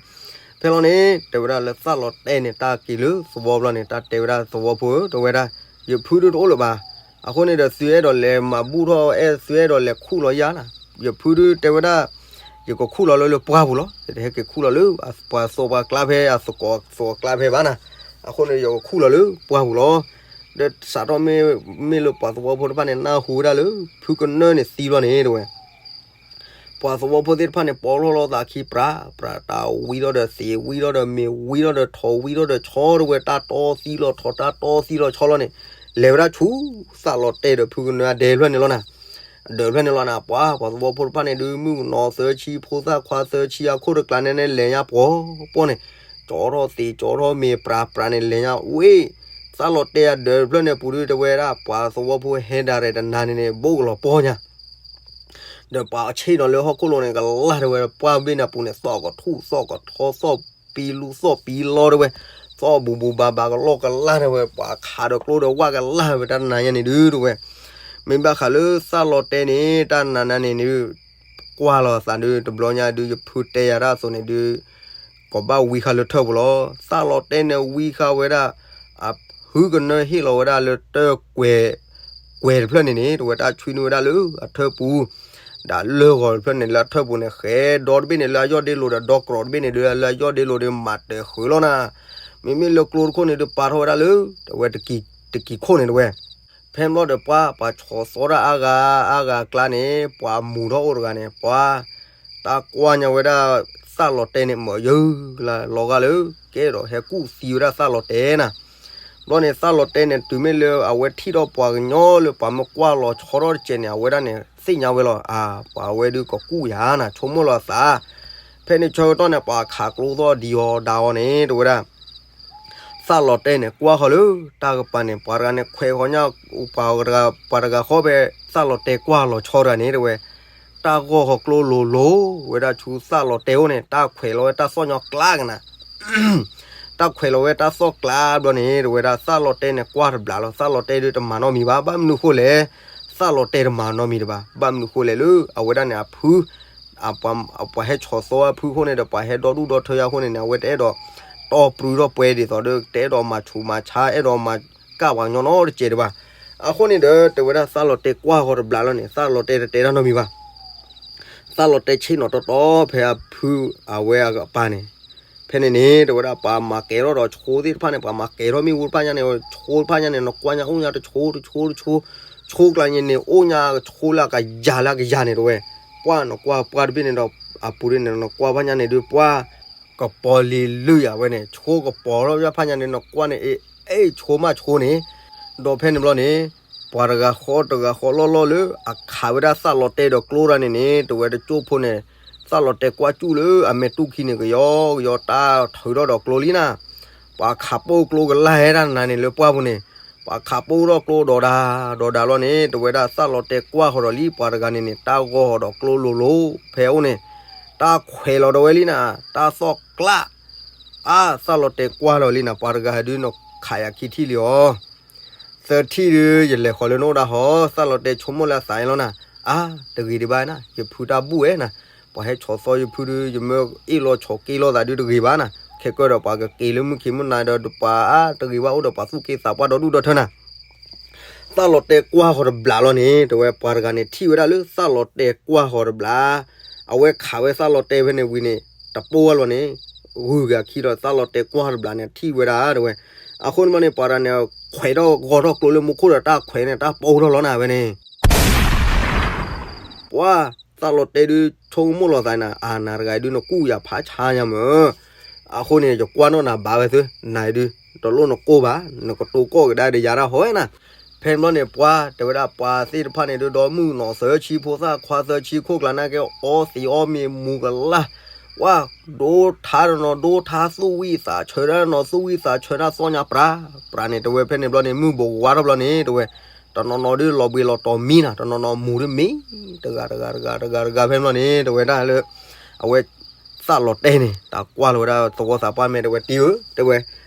ဖဲလီၤန့ၣ် တဲဝဲဒၣ်လၢသးလီၤတဲာ်န့ၣ် တၢ်က့ၤလၢသဝီဘျီန့ၣ် တၢ်တဲဝဲဒၣ်သဝီဖိဧၢ တဲဝဲဒၣ် ယဖုဒုးတအိၣ်လၢၤဘၣ်. အဃိန့ၣ်ဒီး သုအဲၣ်ဒိးလဲၤမၤဘူၣ်ထီၣ်အဲၣ် သုအဲၣ်ဒိးလဲၤခူၣ်လီၤယၤနၤ. ယဖုဒုးတဲဝဲဒၣ် ယကခူၣ်လီၤလၢလၢပှၢ်ပူၤလီၤ. ယတဟဲက့ၤခူၣ်လီၤလၢ ပှၤသဝီပှၤကျါဖဲ အသကိးသဝီကျါဖဲဘၣ်နၤ. အဃိန့ၣ် ယကခူၣ်လီၤလၢပှၢ်ပူၤလီၤ. ဒီးစးထီၣ်မ့ၢ် မ့ၢ်လၢပှၤသဝီဖိတဖၣ်န့ၣ် နၢ်ဟူဝဲဒၣ်လၢ ဖုကနၢန့ၣ်သံဘျီန့ၣ် တဲဝဲ ပှၤသဝီဖိသ့ၣ်တဖၣ်န့ၣ် ပီၣ်လီၢ်လီၤသးခံပြး ပြးတၢ်ဝံထီၣ်ဒီးသံး ဝံထီၣ်ဒီးမ့ၤ ဝံထီၣ်ဒီးထိး ဝံထီၣ်ဒီးဆီ တဲဝဲ တၢ်တီသံလီၤထိး တၢ်တီသံလီၤဆီလီၤန့ၣ် လဲၤဝဲဒၣ်ဆူ သးလီၤတဲာ်ဒီးဖုကနၢအဒဲတဖျၢၣ်န့ၣ်လီၤနၤ. အဒၢးတဖျၢၣ်န့ၣ်လီၤနၤ ပှၤ ပှၤသဝီဖိတဖၣ်န့ၣ်ဒုး မုၣ်ကနီၤသၢဆံ ဖိသၣ်ခွါသၢဆံ အခိၣ်တကျးန့ၣ်န့ၣ် လဲၤညါပှီၤပှီၤန့ၣ် ကၠီထီၣ်သံး ကၠီထီၣ်မ့ၤ ပြးပြးန့ၣ် လဲၤညါဝ့ၢ် သးလီၤတဲာ်အဒၢးတဖျၢၣ်န့ၣ်ပူၤဒုး တဲဝဲဒၣ် ပှၤသဝီဖိဟဲဒၣ်ရဲၣ်တနၤန့ၣ်န့ၣ် ဘိၣ်ကလီၤပှီၢ်ညါ ဒီးပှၤအဆ့ၣ်နီၤလၢဟီၣ်ခိၣ်လိၤန့ၣ် ကလၢ်တဲဝဲ ပှၢ်ဘ့ၣ်န့ၣ်အပူၤန့ၣ် သီၣ်ကထူၣ် သီၣ်ကထီ သီၣ်ပံလူ သီၣ်ပံလီတဲဝဲ သီၣ်ဘူးဘူးဘၣ်ဘၣ်ကလီကလၢ်တဲဝဲ ပှၤခးဒီးကျိဒီးဝၣ်ကလၢ်ဝဲ တၢ်တနၤညါန့ၣ်ဒုးတဲဝဲ မ့ၢ်ဘၣ်ဃးလၢသးလီၤတဲာ်န့ၣ် တၢ်နၤနၤန့ၣ်ဒုး ပှၤကွၢ်လီၤသးဒုး တဘျီညါဒုး ယဖုတဲယၤဒၣ်အသိးန့ၣ်ဒုး ကဘၣ်ဝံဃာ်လၢထၢၣ်ပူၤလီၤ. သၣ်လီၤတဲာ်န့ၣ်ဝံဃာ်ဝဲဒၣ် အဖုကနၢဟ့ၣ်လီၤဝဲဒၣ်လၢတၢ်ကွဲၤ ကွဲၤတဖျၢၣ်န့ၣ်န့ၣ် တဝဲတၢ်ဆွံနုာ်ဝဲဒၣ်လၢအထၢၣ်ပူၤ ဒီးလၢဂီၤတဖျၢၣ်န့ၣ် လၢအထၢၣ်ပူၤန့ၣ် ဃဲဒီတဘ့ၣ်န့ၣ် လၢအယီၢ်ဒ့လိၤဒီး ဒီကရီးတဘ့ၣ်န့ၣ်ဒုး လၢအယီၢ်ဒ့လိၤဒီးမၤတၢၤဃုာ်လီၤနၤ. မ့မ့ၢ်လၢကျိတခိၣ်န့ၣ်ဒုး ပာ်ထီၣ်ဝဲဒၣ်လၢ တဝဲတကံၤခိၣ်န့ၣ်တဝဲ ဖဲန့ၣ်ဘျီဒီးပှၤ ပှၤဆီၣ်သီတၢ်အါဂၤအါဂၤအကျါန့ၣ် ပှၤမူၤထီၣ်အိၣ်တဂၤန့ၣ် ပှၤ တၢ်ကွၢ်ညါဝဲဒၣ် သၣ်လီၤတဲာ်န့ၣ် မၢယၢလၢလီၤဂာ်လၢ ကဲဒီးဟဲကူၣ်သံဝဲဒၣ်သၣ်လီၤတဲာ်နၤ. ဘျီန့ၣ် သၣ်လီၤတဲာ်န့ၣ် တုၤမ့ၢ်လၢအဝဲထံၣ်ထီၣ်ပှၤကညီလၢပှၤမ့ၢ်ကွၢ်လီၤဆီထီၣ်တစဲးန့ၣ် အဝဲဒၣ်န့ၣ် သ့ၣ်ညါဝဲလီၤ. အါ ပှၤဝဲဒုးကကူၣ်ယၤနၤ ဆိကမိၣ်လီၤသး. ဖဲန့ၣ်ဆၢကတီၢ်န့ၣ် ပှၤခးကျိသီၣ်ဒံးအီၤဒါအီၤန့ၣ် တဝဲဒၣ် သၣ်လီၤတဲာ်န့ၣ် ကွၢ်ဃီၤလၢ တၢ်ကပၤန့ၣ် ပှၤတဂၤန့ၣ် ခွဲးဃီၤညါ ပှၤတဂၤ ပှၤတဂၤဃီဖဲ သၣ်လီၤတဲာ်ကွၢ်လီၤဆီတဂၤန့ၣ် တဝဲ တၢ်ဂီၢ်ဃီၤကျိလိၤလိၤဝဲဒၣ်ဆူသၣ်လီၤတဲာ်အိၣ်န့ၣ် တၢ်ခွဲးလီၤဝဲတၢ်သီၣ်ညီကျါကနၤ တၢ်ခွဲးလီၤဝဲတၢ်သီၣ်ကျါဘျီန့ၣ် တဝဲဒၣ်သၣ်လီၤတဲာ်န့ၣ် ကွၢ်တဘျးလီၤ. သၣ်လီၤတဲာ်ဒုးတမၤနီတမံၤဘၣ်. ဘၣ်မနုၤဃိလဲၣ်, သၣ်လီၤတဲာ်တမၤနီတမံၤတဘၣ်. ဘၣ်မနုၤဃိလဲၣ်လၢ အဝဲဒၣ်န့ၣ်အဖု ပှၤဟဲဆီၣ်သီအဖုအဃိန့ၣ်ဒီး ပှၤဟဲဒီဒူၣ်ဒီထၢယါအဃိန့ၣ်န့ၣ် အဝဲတအဲၣ်ဒိး တီၢ်ပြူထီၣ်ပှဲၤဒ်သိးဒီး တအဲၣ်ဒိးမၤဆူးမၤဆါ အဲၣ်ဒိးမၤကၢ်ပှၤကညီနီတစဲးတဘၣ်. အဃိန့ၣ်ဒီး တဝဲဒၣ်သၣ်လီၤတဲာ်ကွၢ်ဃီၤတဘျးလီၤန့ၣ် သၣ်လီၤတဲာ်တတဲတၢ်နီတမံၤဘၣ်. သၣ်လီၤတဲာ်ဆ့ၣ်နီၤတီတီဖဲအဖုအဝဲအပၢ်န့ၣ်, ဖဲန့ၣ်န့ၣ် တဝဲဒၣ်ပှၤမၤကဲၤထီၣ်ဒီးဆိသ့ၣ်တဖၣ်န့ၣ် ပှၤမၤကဲၤထီၣ်မ့ၣ်အူတဖၣ်ညါန့ၣ် ဆိတဖၣ်ညါန့ၣ် နကွၢ်ညါအိၣ်ညါတဆိတဆိတဆိ, ဆိကျါန့ၣ်န့ၣ် အိၣ်ညါကဆိလၢအကယၤလၢအကယၤန့ၣ်တဝဲ, ပှၤနကွၢ်ပှၢ်တဘ့ၣ်န့ၣ်ဒီး အပူၤဒ်န့ၣ် နကွၢ်ဘၣ်ညါန့ၣ်ဒုး ပှၤ ကပီၤလံၤလုၢ်ယၤဝဲန့ၣ် ဆိကပီၤထီၣ်ယါဖၣ်ညါန့ၣ် နကွၢ်န့ၣ် အ့ အ့ ဆိမးဆိန့ၣ်, ဒီးဖဲန့ၣ်ဘျီန့ၣ် ပှၤတဂၤဃီတဂၤဃီလီၢ်လီၢ်လၢ အခးဝဲဒၣ်သၣ်လီၤတဲာ်ဒီးကျိတဂၤန့ၣ်န့ၣ် တဝဲတကၠိၢ်ဖိန့ၣ် သၣ်လီၤတဲာ်ကွၢ်စူၣ်လၢအမဲာ်တူၢ်ခံန့ၣ် ကယီကယီတၢ်ထုးထီၣ်ဒီးကျိလံနၤ, ပှၤခးပိၢ်ကျိကလၢ်ဟဲတၢ်နၤန့ၣ်လၢပှၢ်ပူၤန့ၣ်, ပှၤခးပိၢ်ထီၣ်ကျိဒီးဒၣ် ဒီးဒၣ်လီၤန့ၣ် တဝဲဒၣ်သၣ်လီၤတဲာ်ကွၢ်ဃီၤဒီးလံ ပှၤတဂၤန့ၣ်န့ၣ် တၢ်ဂီၢ်ဃီၤဒီးကျိလိၤလိၤဖဲအိၣ်န့ၣ်, တၢ်ခွဲးလီၤဒီးဝဲလံနၤ တၢ်သီၣ်ကျါ အါ သၣ်လီၤတဲာ်ကွၢ်လီၤလံနၤ ပှၤတဂၤဟဲဒုးနခးယၤခံထံၣ်လံအီၤ, သၢထံၣ်ဒုး ယလဲၤဃီၤလၢနအိၣ်ဒၣ်ဟီ, သၣ်လီၤတဲာ်ဆိကမိၣ်လၢအသးအံၤလီၤနၤ, အါ တဂ့ၤဒံးဘၣ်နၤ ယဖုတၢ်ဘူၣ်ဝဲနၤ, ပှၤဟဲဆီၣ်သီယဖုဒုး ယမ့ၢ်အ့ၣ်လိာ်ဆီၣ်က့လိာ်သးဒုးတဂ့ၤဘၣ်နၤ, ခဲကၢဒီးပှၤကက့ၤလၢမုၢ်ခံမုၢ်နၤဒီး ပှၤအါတဂ့ၤဘၣ်အိၣ်ဒီးပှၤသူၣ်က့သးပှၢ်ဒီဒူၣ်ဒီထၢနၤ သၣ်လီၤတဲာ်ကွၢ်ဃီၤတဘျးလီၤန့ၣ် တဝဲပှၤတဂၤန့ၣ်ထံၣ်ဝဲဒၣ်လၢသၣ်လီၤတဲာ်ကွၢ်ဃီၤတဘျး, အဝဲခးဝဲသၣ်လီၤတဲာ်ဖဲန့ၣ်ဝံၤန့ၣ် တပိၢ်ဝဲလီၤန့ၣ်, ဂုၤက့ၤခံဒီးသၣ်လီၤတဲာ်ကွၢ်ဃီၤတဘျးန့ၣ်ထံၣ်ဝဲဒၣ်တဝဲ, အဃိန့ၣ်ဘျီန့ၣ် ပှၤတဂၤန့ၣ် ခွဲးထီၣ်ဂီၤထီၣ်ကျိလၢမူခိၣ်ဒီးတၢ်ခွဲးန့ၣ် တၢ်ပိၢ်ထီၣ်လီၤနၤဝဲန့ၣ် ပှၤ သၣ်လီၤတဲာ်ဒုး ဆိကမိၣ်လီၤသးနၤ အါ နၤတဂၤဒုး နကူၣ်ယၤဖးဆါညါမၢ်, အဃိန့ၣ် ယကွၢ်နီၣ်နၤဘၣ်ဝဲသု နၤဒုး တလိၣ်နကိၢ်ဘၣ် နကတိၤကီၢ်ကဒါဒီးယၤဒၣ်ဟီဝဲနၤ, ဖဲန့ၣ်ဘျီန့ၣ် ပှၤ တဲဝဲဒၣ်ပှၤသ့ၣ်တဖၣ်န့ၣ်ဒုး ဒီမုၣ်ကနီၤသၢဆံ ဖိသၣ်ခွါသၢဆံ ခိၣ်ကျါနာ်က့ အီသံးအီမ့ၤမူၤကလၢ်, ပှၤ ဒိထါတနီၤ ဒိထါသူၣ်ဝံၣ်သးဆၢတၢ်နီၤ သူၣ်ဝံၣ်သးဆၢတၢ်သီၣ်ညါပြး ပြးန့ၣ် တဝဲဖဲန့ၣ်ဘျီန့ၣ် မုၢ်ဘိးဝါထီၣ်ဘျီန့ၣ် တဝဲ တနီၤနီၤဒုးလီၤဘှံးလီၤတီၤမံနၤ တနီၤနီၤမူၤဒုးမံ တဂၤတဂၤတဂၤတဂၤတဂၤဖဲန့ၣ်ဘျီန့ၣ် တဝဲဒၣ်လၢ အဝဲ သၣ်လီၤတဲာ်န့ၣ် တၢ်ကွၢ်လီၤဝဲဒၣ်သဝီသးပှၢ်မဲာ်တဝဲတံၤဧၢ တဝဲ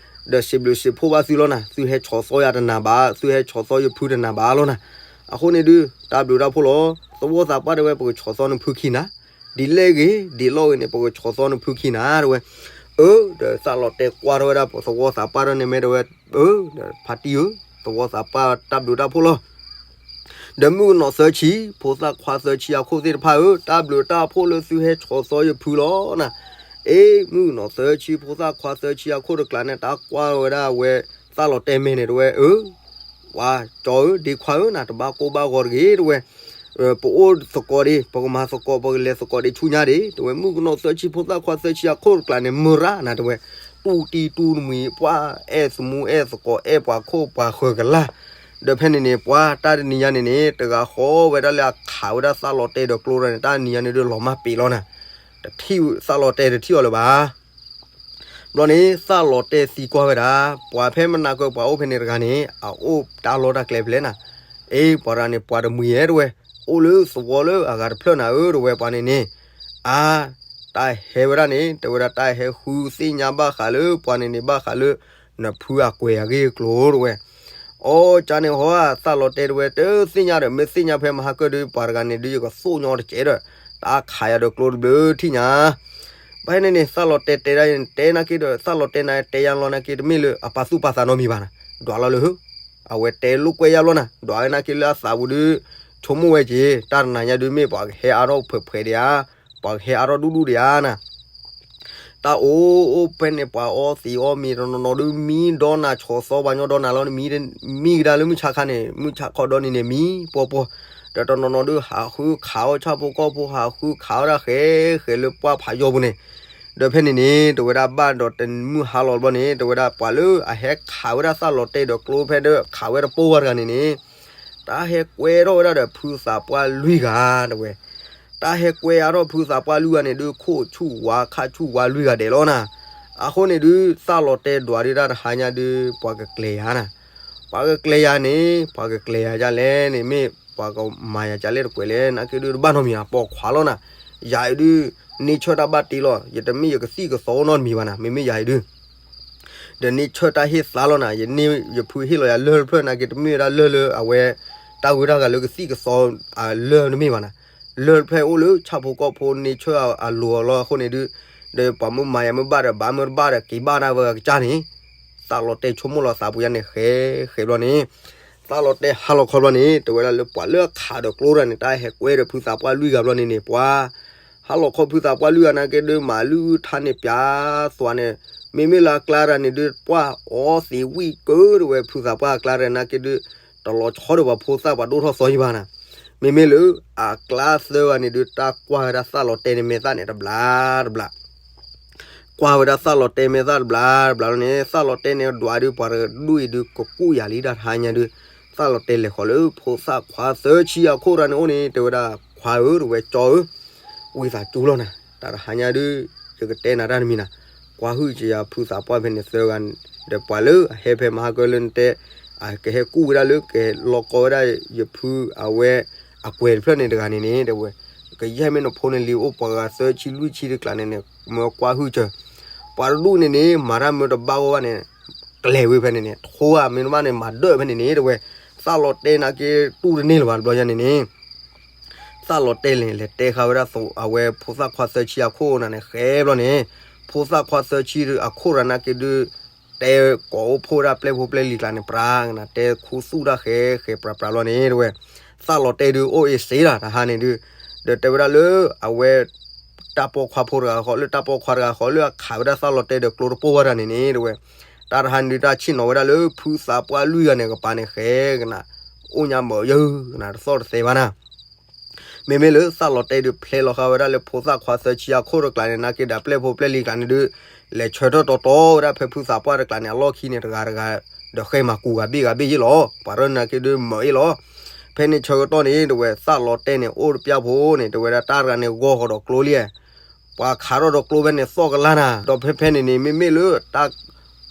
ဒီးစံးဘျုးစံးဖှိၣ်ဘၣ်သုလီၤနၤ သုဟဲဆီၣ်သီယၤတနၤဘၣ် သုဟဲဆီၣ်သီယဖုတနၤဘၣ်လီၤနၤ, အဃိန့ၣ်ဒုး တၢ်ဘျုးတၢ်ဖှိၣ်လီၤ သဝီသးပှၢ်တဝဲ ပကဆီၣ်သီနဖုခံနၤ, ဒ်လဲၣ်ဂ့ၤ ဒ်လဲၣ်ဂ့ၤန့ၣ် ပကဆီၣ်သီနဖုခံနၤ တဝဲ အၢ ဒီးသၣ်လီၤတဲာ်ကွၢ်ထီၣ်ဝဲဒၣ်သဝီသးပှၢ်ဒီးန့ၣ်မဲာ်တဝဲ အၢ ဒီးဖါတံၢ်ဧၢ သဝီသးပှၢ်တၢ်ဘျုးတၢ်ဖှိၣ်လီၤ ဒီးမုၣ်ကနီၤသၢဆံ ဖိသၣ်ခွါသၢဆံအခိၣ်သ့ၣ်တဖၣ်ဧၢ တၢ်ဘျုးတၢ်ဖှိၣ်လၢသုဟဲဆီၣ်သီယဖုလီၤနၤ, အ့ မုၣ်ကနီၤသၢဆံ ဖိသၣ်ခွါသၢဆံအခိၣ်တကျါန့ၣ် တၢ်ကွၢ်ဝဲဒၣ်အဝဲ သၣ်လီၤတဲာ်မဲာ်န့ၣ်တဝဲ အၢ ပှၤကၠီဧၢ ဒ့ခွါဧၢ နတဘၣ်ကိၢ်ဘၣ်ဂီၤတဂ့ၤ တဝဲ ပအိၣ်သကိးဒံး ပကမၤသကိး ပကလဲၤသကိးဒံးဆူညါဒံး တဝဲ မုၣ်ကနီၤသၢဆံ ဖိသၣ်ခွါသၢဆံအခိၣ်တကျါန့ၣ် မုၢ်ရၣ်နၤ တဝဲ တူၢ်တံၢ်တူၢ်တမှံၤ ပှၤအဲၣ်သမူအဲၣ်သကိး အဲၣ်ပှၤခိၣ်ပှၤဃၢၤကလၢ် ဒီးဖဲန့ၣ်န့ၣ် ပှၤတၢ်တနံၤညါန့ၣ်န့ၣ် တဂၤဃီဝဲဒၣ်လၢအခးဝဲဒၣ်သၣ်လီၤတဲာ်ဒီးကျိတဂၤန့ၣ် တၢ်တနံၤညါန့ၣ်ဒုးလီၤမၢ်ပ့ၤလီၤနၤ, တထံၣ်သၣ်လီၤတဲာ်တထံၣ်အီၤလၢၤဘၣ် ဘျီန့ၣ် သၣ်လီၤတဲာ်သံကွၢ်ဝဲဒၣ် ပှၤဖဲမနၤကၢပှၤအိၣ်ဖဲန့ၣ်တဂၤန့ၣ် အအိၣ်တၢ်လီၢ်တၢ်ကျဲဖဲလဲၣ်နၤ, အ့ ပှၤတဂၤန့ၣ် ပှၤတမှံၤဧဲတဝဲ အိၣ်လၢသဝီလၢအဂၤတဖျၢၣ်နၤဧၢ တဝဲပှၤန့ၣ်န့ၣ်, အါ တၢ်ဟဲဝဲဒၣ်န့ၣ် တဝဲဒၣ်တၢ်ဟဲဃုသ့ၣ်ညါဘၣ်ဃးလၢပှၤန့ၣ်န့ၣ် ဘၣ်ဃးလၢ နဖုအကွဲၤအဂ့ၢ်အကျိၤတဝဲ အီ ကန့ၣ်ဟီ သၣ်လီၤတဲာ်တဝဲ တသ့ၣ်ညါဒီး မ့ၢ်သ့ၣ်ညါဖဲမဟါကၢၢ်ဒုး ပှၤတဂၤန့ၣ်ဒုး ယကသိၣ်ညီတကဲးဒီး တၢ်ခးယၤဒီးကျိတဘျုးထံၣ်ညါ. ဘၣ်ဟဲန့ၣ်န့ၣ် သၣ်လီၤတဲတဲဒၣ် တဲနာ်က့ဒီး သၣ်လီၤတဲနာ်က့ တဲယၤလီၤနာ်က့ တမ့ၢ်လၢအပာ်သူၣ်ပာ်သးနီတမံၤဘၣ်နၤ, ဒွးလီၤလၢ အဝဲတဲလိာ်ကွဲယၤဘျီနၤ, ဒွးဝဲနာ်က့လၢအသးပူၤဒုး ဆိကမိၣ်ဝဲက့ၤ တၢ်တနၤညါဒုးမ့ၢ်ပှၤကဟဲအါထီၣ်ဖှဲးဖှဲးဒံးဧါ, ပှၤကဟဲအါထီၣ်ဒူၣ်ဒူၣ်ဒံးဧါနၤ. တၢ်အိၣ်အိၣ်ဖဲန့ၣ် ပှၤအီသံးအီမံၤတနီၤနီၤဒုး မံဒီးနၤဆီသီပှၤညီဒီးနၤလီၤန့ၣ် မံမံကဒါလၢမုၢ်ဆါခါန့ၣ် မုၢ်ဆါခီဒီန့ၣ်န့ၣ် မံပှီၤပှီၤ, ဒီးတနီၤနီၤဒုး ဟးဃုခးအီၣ် ဆၣ်ဖိကီၢ်ဖိ ဟးဃုခးအီၣ်ဒၣ်ဃဲဃဲလၢပှၢ်ဖးယီၤပူၤန့ၣ်. ဒီးဖဲန့ၣ်န့ၣ် တဲဝဲဒၣ်ဘၣ်ဒီးတမုၢ်ဟါလီၤဘျီန့ၣ် တဲဝဲဒၣ်ပှၤလၢအဟဲခးဝဲဒၣ်သၣ်လီၤတဲဒီးကျိဖဲဒၣ် ခးဝဲတပိၢ်ဝဲတဂၤန့ၣ်န့ၣ် တၢ်ဟဲကွဲထီၣ်ဝဲဒၣ်ဒီးဖုသးပှၢ်လွံၢ်ဂၤ တဲဝဲ. တၢ်ဟဲကွဲအါထီၣ်ဖုသးပှၢ်လွံၢ်ဂၤန့ၣ်ဒုး ခိၣ်ဆူၣ်ဝါခါဆူၣ်ဝါလွံၢ်ဂၤဒဲးလီၤနၤ. အဃိန့ၣ်ဒုး သၣ်လီၤတဲဒွးဒုးတၢ်တဟါညါဒုး ပှၤကကျဲၤယၤနၤ. ပှၤကကျဲၤယၤန့ၣ် ပှၤကကျဲၤယၤဒ်လဲၣ်န့ၣ် မ့ၢ်ပှၤကမၤယၤဒ်လဲၣ်တကွဲးလဲၣ် နာ်က့ဒုးတဘၣ်နီတမံၤ ပိာ်ခွါလီၤနၤ. ယၤအံၤဒုး န့ၢ်ဆၢၣ်တၢ်ဘၣ်တ့လီၤ ယတမ့ၢ်ယကသံၣ်ကသီနီတမံၤဘၣ်နၤ မ့မ့ၢ်ယၤအံၤဒုး ဒီးန့ၢ်ဆၢၣ်တၢ်ဟ့ၣ်သါလီၤနၤ ယန့ၢ်ယဖုဟ့ၣ်လီၤယၤလၢၢ်တဖျၢၣ်နာ်က့ တမ့ၢ်ဝဲဒၣ်လၢၢ်လၢအဝဲ တၢ်ဂ့ၢ်တၢ်ဂၤလၢကသံၣ်ကသီအလၢၢ်တမ့ၢ်ဘၣ်နၤ. လၢၢ်တဖျၢၣ်အိၣ်လၢဆၣ်ဖိကီၢ်ဖိန့ၢ်ဆၢၣ်အလိၤအီၤလီၤအဃိန့ၣ်ဒုး ဒီးပှၤမ့ၢ်မၤယၤမ့ၢ်ဘၣ်ဒီး ဘၣ်မ့ၢ်တဘၣ်ဒီး က့ၤဘၣ်ဒၣ်ဝဲကစၢ်န့ၣ် သၣ်လီၤတဲဆိကမိၣ်လီၤသးပူၤယါန့ၣ် ဃဲဃဲဘျီန့ၣ် သၣ်လီၤတဲဟါလီၤခီဘျီန့ၣ် တဲဝဲဒၣ်လၢပှၤလၢအခးဒီးကျိတဂၤန့ၣ် တၢ်ဟဲကွဲဒီးဖုသးပှၢ်လွံၢ်ဂၤဘျီန့ၣ်န့ၣ် ပှၤ ဟါလီၤခီဖုသးပှၢ်လွံၢ်ဂၤနာ်က့ဒုး မၤလုၢ်ထါန့ၣ်ပၠးသွးန့ၣ် မ့မ့ၢ်လၢအကျါတဂၤန့ၣ်ဒုး ပှၢ်အီသံးဝံၣ်ကၢ တဲဝဲ ဖုသးပှၢ်အကျါတဂၤနာ်က့ဒုး တလီၤဆီဒီးပှၤဖိသၣ်ပှၤဒိၣ်ထီၣ်သီယံၤဘၣ်နၤ. မ့မ့ၢ်လၢအကျါသၢဂၤန့ၣ်ဒုး တၢ်ကွၢ်ဝဲဒၣ်သၣ်လီၤတဲန့ၣ်မဲာ်သၣ်န့ၣ်တဘျးတဘျး ကွၢ်ဝဲဒၣ်သၣ်လီၤတဲမဲာ်သၣ်တဘျးတဘျးလီၤန့ၣ် သၣ်လီၤတဲန့ၣ်ဒွးဒုး ပှၤတဒူၣ်အံၤဒုး ကကူၣ်ယၤလံတၢ်တဟါညါဒုး သၣ်လီၤတဲလဲၤဃီၤလၢ ဖိသၣ်ခွါသၢဆံအခိၣ်တဂၤန့ၣ်အိၣ်န့ၣ် တဲဝဲဒၣ် ခွါဧၢ တဲဝဲ ကၠီဧၢ ဝံသးစူၤလီၤနၤ တၢ်တဟါညါဒုး ယကတဲနၤတၢ်တမံၤနၤ ကွၢ်ဟုၣ်က့ၤယၤဖုသးပှၢ်ဖဲန့ၣ်သၢဂၤ ဒီးပှၤလၢအဟဲဖဲမဟါကၢလၢနတဲ အကဟဲကူၣ်ဝဲဒၣ်လၢကဟဲလီၤကီဝဲဒၣ်ယဖုအဝဲ အကွဲးတဖျၢၣ်န့ၣ်တဂၤန့ၣ်န့ၣ် တဲဝဲ ကယဲၢ်မ့ၢ်နဖိန့ၣ်လံ အိၣ်ပှၤဂၤသၢဆံလွံၢ်ဆံတကျးန့ၣ်န့ၣ် မၢကွၢ်ဟုၣ်စၢၤ ပှၤတဒူၣ်န့ၣ်န့ၣ် မၤတၢ်မၢတဘၣ်ဂီၢ်ဘၣ်န့ၣ် ကျဲၤဝဲဖဲန့ၣ်န့ၣ် ထိဧါ မ့ၢ်တဘၣ်န့ၣ် မၤဒၢၣ်ဖဲန့ၣ်န့ၣ် တဲဝဲ သၣ်လီၤတဲနာ်က့တူၢ်တန့ၢ်လၢၤဘၣ်တဘျီညါန့ၣ်န့ၣ် သၣ်လီၤတဲလဲၤ လဲၤတဲဃာ်ဝဲဒၣ်အဝဲဖိသၣ်ခွါသၢဆံအခိၣ်နၤန့ၣ် ဃဲဘျီန့ၣ် ဖိသၣ်ခွါသၢဆံအခိၣ်တဂၤနာ်က့ဒုး တဲကိးအိၣ်ဖှိၣ်ဝဲဒၣ်ပျဲၢ်ဖိပျဲၢ်လံၤကျါန့ၣ် ပြးကနၤ တဲခူသူၣ်တၢ်ဃဲဃဲပြးပြးဘျီန့ၣ် တဲဝဲ သၣ်လီၤတဲဒုး အိၣ်အ့စ့လီၤ တဟါန့ၣ်ဒုး ဒီးတဲဝဲဒၣ်လၢ အဝဲ တၢ်ပိာ်ခွါဖိတဂၤဃီ လၢတၢ်ပိာ်ခွါတဂၤဃီ လၢအခးဝဲဒၣ်သၣ်လီၤတဲဒီးကျိတပိၢ်ဝဲတဂၤန့ၣ်န့ၣ် တဲဝဲ တၢ်တဟါန့ၣ်ဒုး တၢ်ဆ့ၣ်နီၤဝဲဒၣ်လၢ ဖုသးပှၢ်လွံၢ်ဂၤန့ၣ် ကပၤန့ၣ် ဃဲကနၤ အိၣ်ညါမၢယၢကနၤ တသီၣ်တသဲဘၣ်နၤ မ့မ့ၢ်လၢသၣ်လီၤတဲဒုး ဖျဲလီၤဃာ်ဝဲဒၣ်လၢဖိသၣ်ခွါသၢဆံအခိၣ်တကျးန့ၣ် နာ်က့ဒီးပျဲၢ်ဖိပျဲၢ်လံၤကျါန့ၣ်ဒုး လဲၤဆၢထၢၣ်တီတီဝဲဒၣ်ဖဲဖုသးပှၢ်တကျးန့ၣ် အလီၢ်ခံန့ၣ် တဂၤတဂၤ ဒီးဃဲမၤကူၤဂၤဘ့ၣ်ဂၤဘ့ၣ်ယ့ၢ်လီၤ ပှၤရၢနာ်က့ဒုးမၢအ့ၣ်လီၤ ဖဲန့ၣ်ဆၢကတီၢ်န့ၣ် တဲဝဲသၣ်လီၤတဲန့ၣ် အိၣ်တပျၢ်ဖိန့ၣ် တဲဝဲဒၣ်တၢ်တဂၤန့ၣ် ဂီၢ်ဃီၤဒီးကျိလံ ပှၤခးထီၣ်ဒီးကျိဖဲန့ၣ်သီၣ်ကလါနၤ ဒီးဖဲဖဲန့ၣ်န့ၣ် မ့မ့ၢ်လၢတၢ်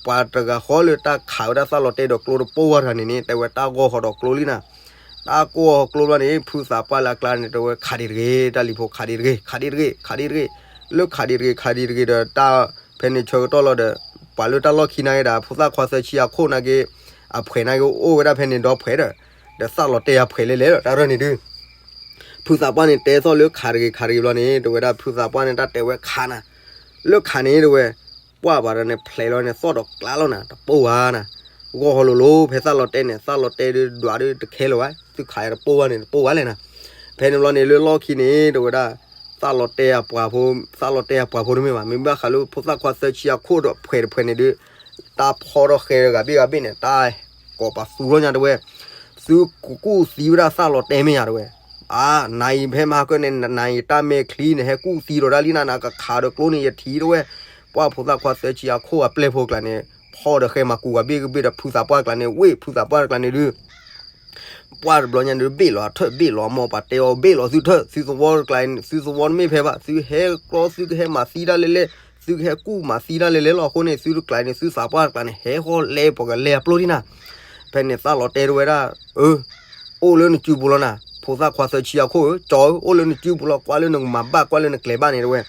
ပှၤတဂၤဃီလၢတၢ်ခးဝဲဒၣ်သၣ်လီၤတဲဒီးကျိတပိၢ်ဝဲတဂၤန့ၣ်န့ၣ် တဲဝဲတၢ်ဂီၢ်ဃီၤဒီးကျိလံနၤ တၢ်ကိၢ်ဃီၤကျိဘျီန့ၣ် ဖုသးပှၢ်လၢအကျါန့ၣ် တဲဝဲခးဒံးတဂ့ၤ တၢ်လံၤဖိခးဒံးတဂ့ၤ ခးဒံးတဂ့ၤ ခးဒံးတဂ့ၤ လၢခးဒံးတဂ့ၤ ခးဒံးတဂ့ၤဒီးတၢ် ဖဲန့ၣ်ဆၢကတီၢ်လီၤဒီး ပှၤလၢတၢ်လီၢ်ခံနာ်က့ဒီး ဖိသၣ်ခွါသၢဆံအခိၣ်နာ်က့ အဖှဲးနာ်က့အိၣ်ဝဲဒၣ်ဖဲန့ၣ်ဒီဖှဲးဒီး ဒီးသၣ်လီၤတဲအဖှဲးလဲၣ်လဲၣ်ဒီး တၢ်ရၢၢ်န့ၣ်ဒုး ဖုသးပှၢ်န့ၣ်တဲသီၣ်လၢခးတဂ့ၤ ခးတဂ့ၤဘျီန့ၣ် တဲဝဲဒၣ်ဖုသးပှၢ်န့ၣ် တၢ်တဲဝဲခးနၤ လၢခးန့ၣ်တဲဝဲ ပှၢ်ဘၣ်ဒီးန့ၣ် ဖျဲးလီၤန့ၣ် သီၣ်ဒီးကျါလီၤနၤ တပိၢ်ဝဲနၤ ဂီၢ်ဟီလိၤလိၤ ဖဲသၣ်လီၤတဲန့ၣ် သၣ်လီၤတဲဒုးဒွးဒုးတခဲလၢၤဝဲ သုခးယၤတပိၢ်ဝဲန့ၣ် တပိၢ်ဝဲလဲၣ်နၤ ဖဲန့ၣ်ဘျီန့ၣ် လၢလီၢ်ခံန့ၣ်တဲဝဲဒၣ် သၣ်လီၤတဲအပှၤဖိ သၣ်လီၤတဲအပှၤဖိတမ့ၢ်ဘၣ် မ့မ့ၢ်ဘၣ်ဃးလၢဖိသၣ်ခွါသၢဆံအခိၣ်ဒီးဖှဲးတဖှဲးန့ၣ်ဒုး တၢ်ဖီထီၣ်ဃဲဂၤဘ့ၣ်ဂၤဘ့ၣ်န့ၣ် တၢ်ကိးပသူထီၣ်ညါတဲဝဲ သုကကူၣ်သံဝဲဒၣ်သၣ်လီၤတဲမ့ၢ်ယၤတဲဝဲ အါ နၤအံၤဖဲမဟါကၢန့ၣ် နၤအံၤတၢ်မဲာ်ချံန့ၣ် ဟဲကူၣ်သံဒီးဒၣ်လံနၤ နကခးဒီးကျိန့ၣ် ယထံၣ်တဲဝဲ ပှၢ်ဖိသၣ်ခွါသၢဆံအခိၣ်အပျဲၢ်ဖိကျါန့ၣ် ဖီဒီးဃဲမၤကူၤဂၤဘ့ၣ်ကဘ့ၣ်ဒီးဖုသးပှၢ်တကျါန့ၣ် ဝ့ၢ်ဖုသးပှၢ်တကျါန့ၣ်ဒုး ပှၢ်တဘျီညါဒုး ဘ့ၣ်လီၤအထၢၣ်ဘ့ၣ်လီၤအမိၢ် ပှၤတဲအီၤဘ့ၣ်လီၤသုထၢၣ် သုသဝီတကျါ သုသဝီတမ့ၢ်ဖဲဘၣ် သုဟဲကျီ သုကဟဲမၤသံတၢ်လဲၣ်လဲၣ် သုကဟဲကူၣ်မၤသံတၢ်လဲၣ်လဲၣ်လီၤ အဃိန့ၣ် သုတကျါန့ၣ် သုသးပှၢ်တကျါန့ၣ် ဟဲဃီလဲပှၤကလဲၤအပျိၢ်ဒံနၤ ဖဲန့ၣ်သၣ်လီၤတဲတဲဝဲဒၣ် အၢ အိၣ်လၢနစုပူၤလီၤနၤ ဖိသၣ်ခွါသၢဆံအခိၣ်ဧၢ ကၠီဧၢ အိၣ်လၢနစုပူၤလီၤ ကွၢ်လၢနကမၤဘၣ် ကွၢ်လၢနကျဲၤဘၣ်န့ၣ်တဲဝဲ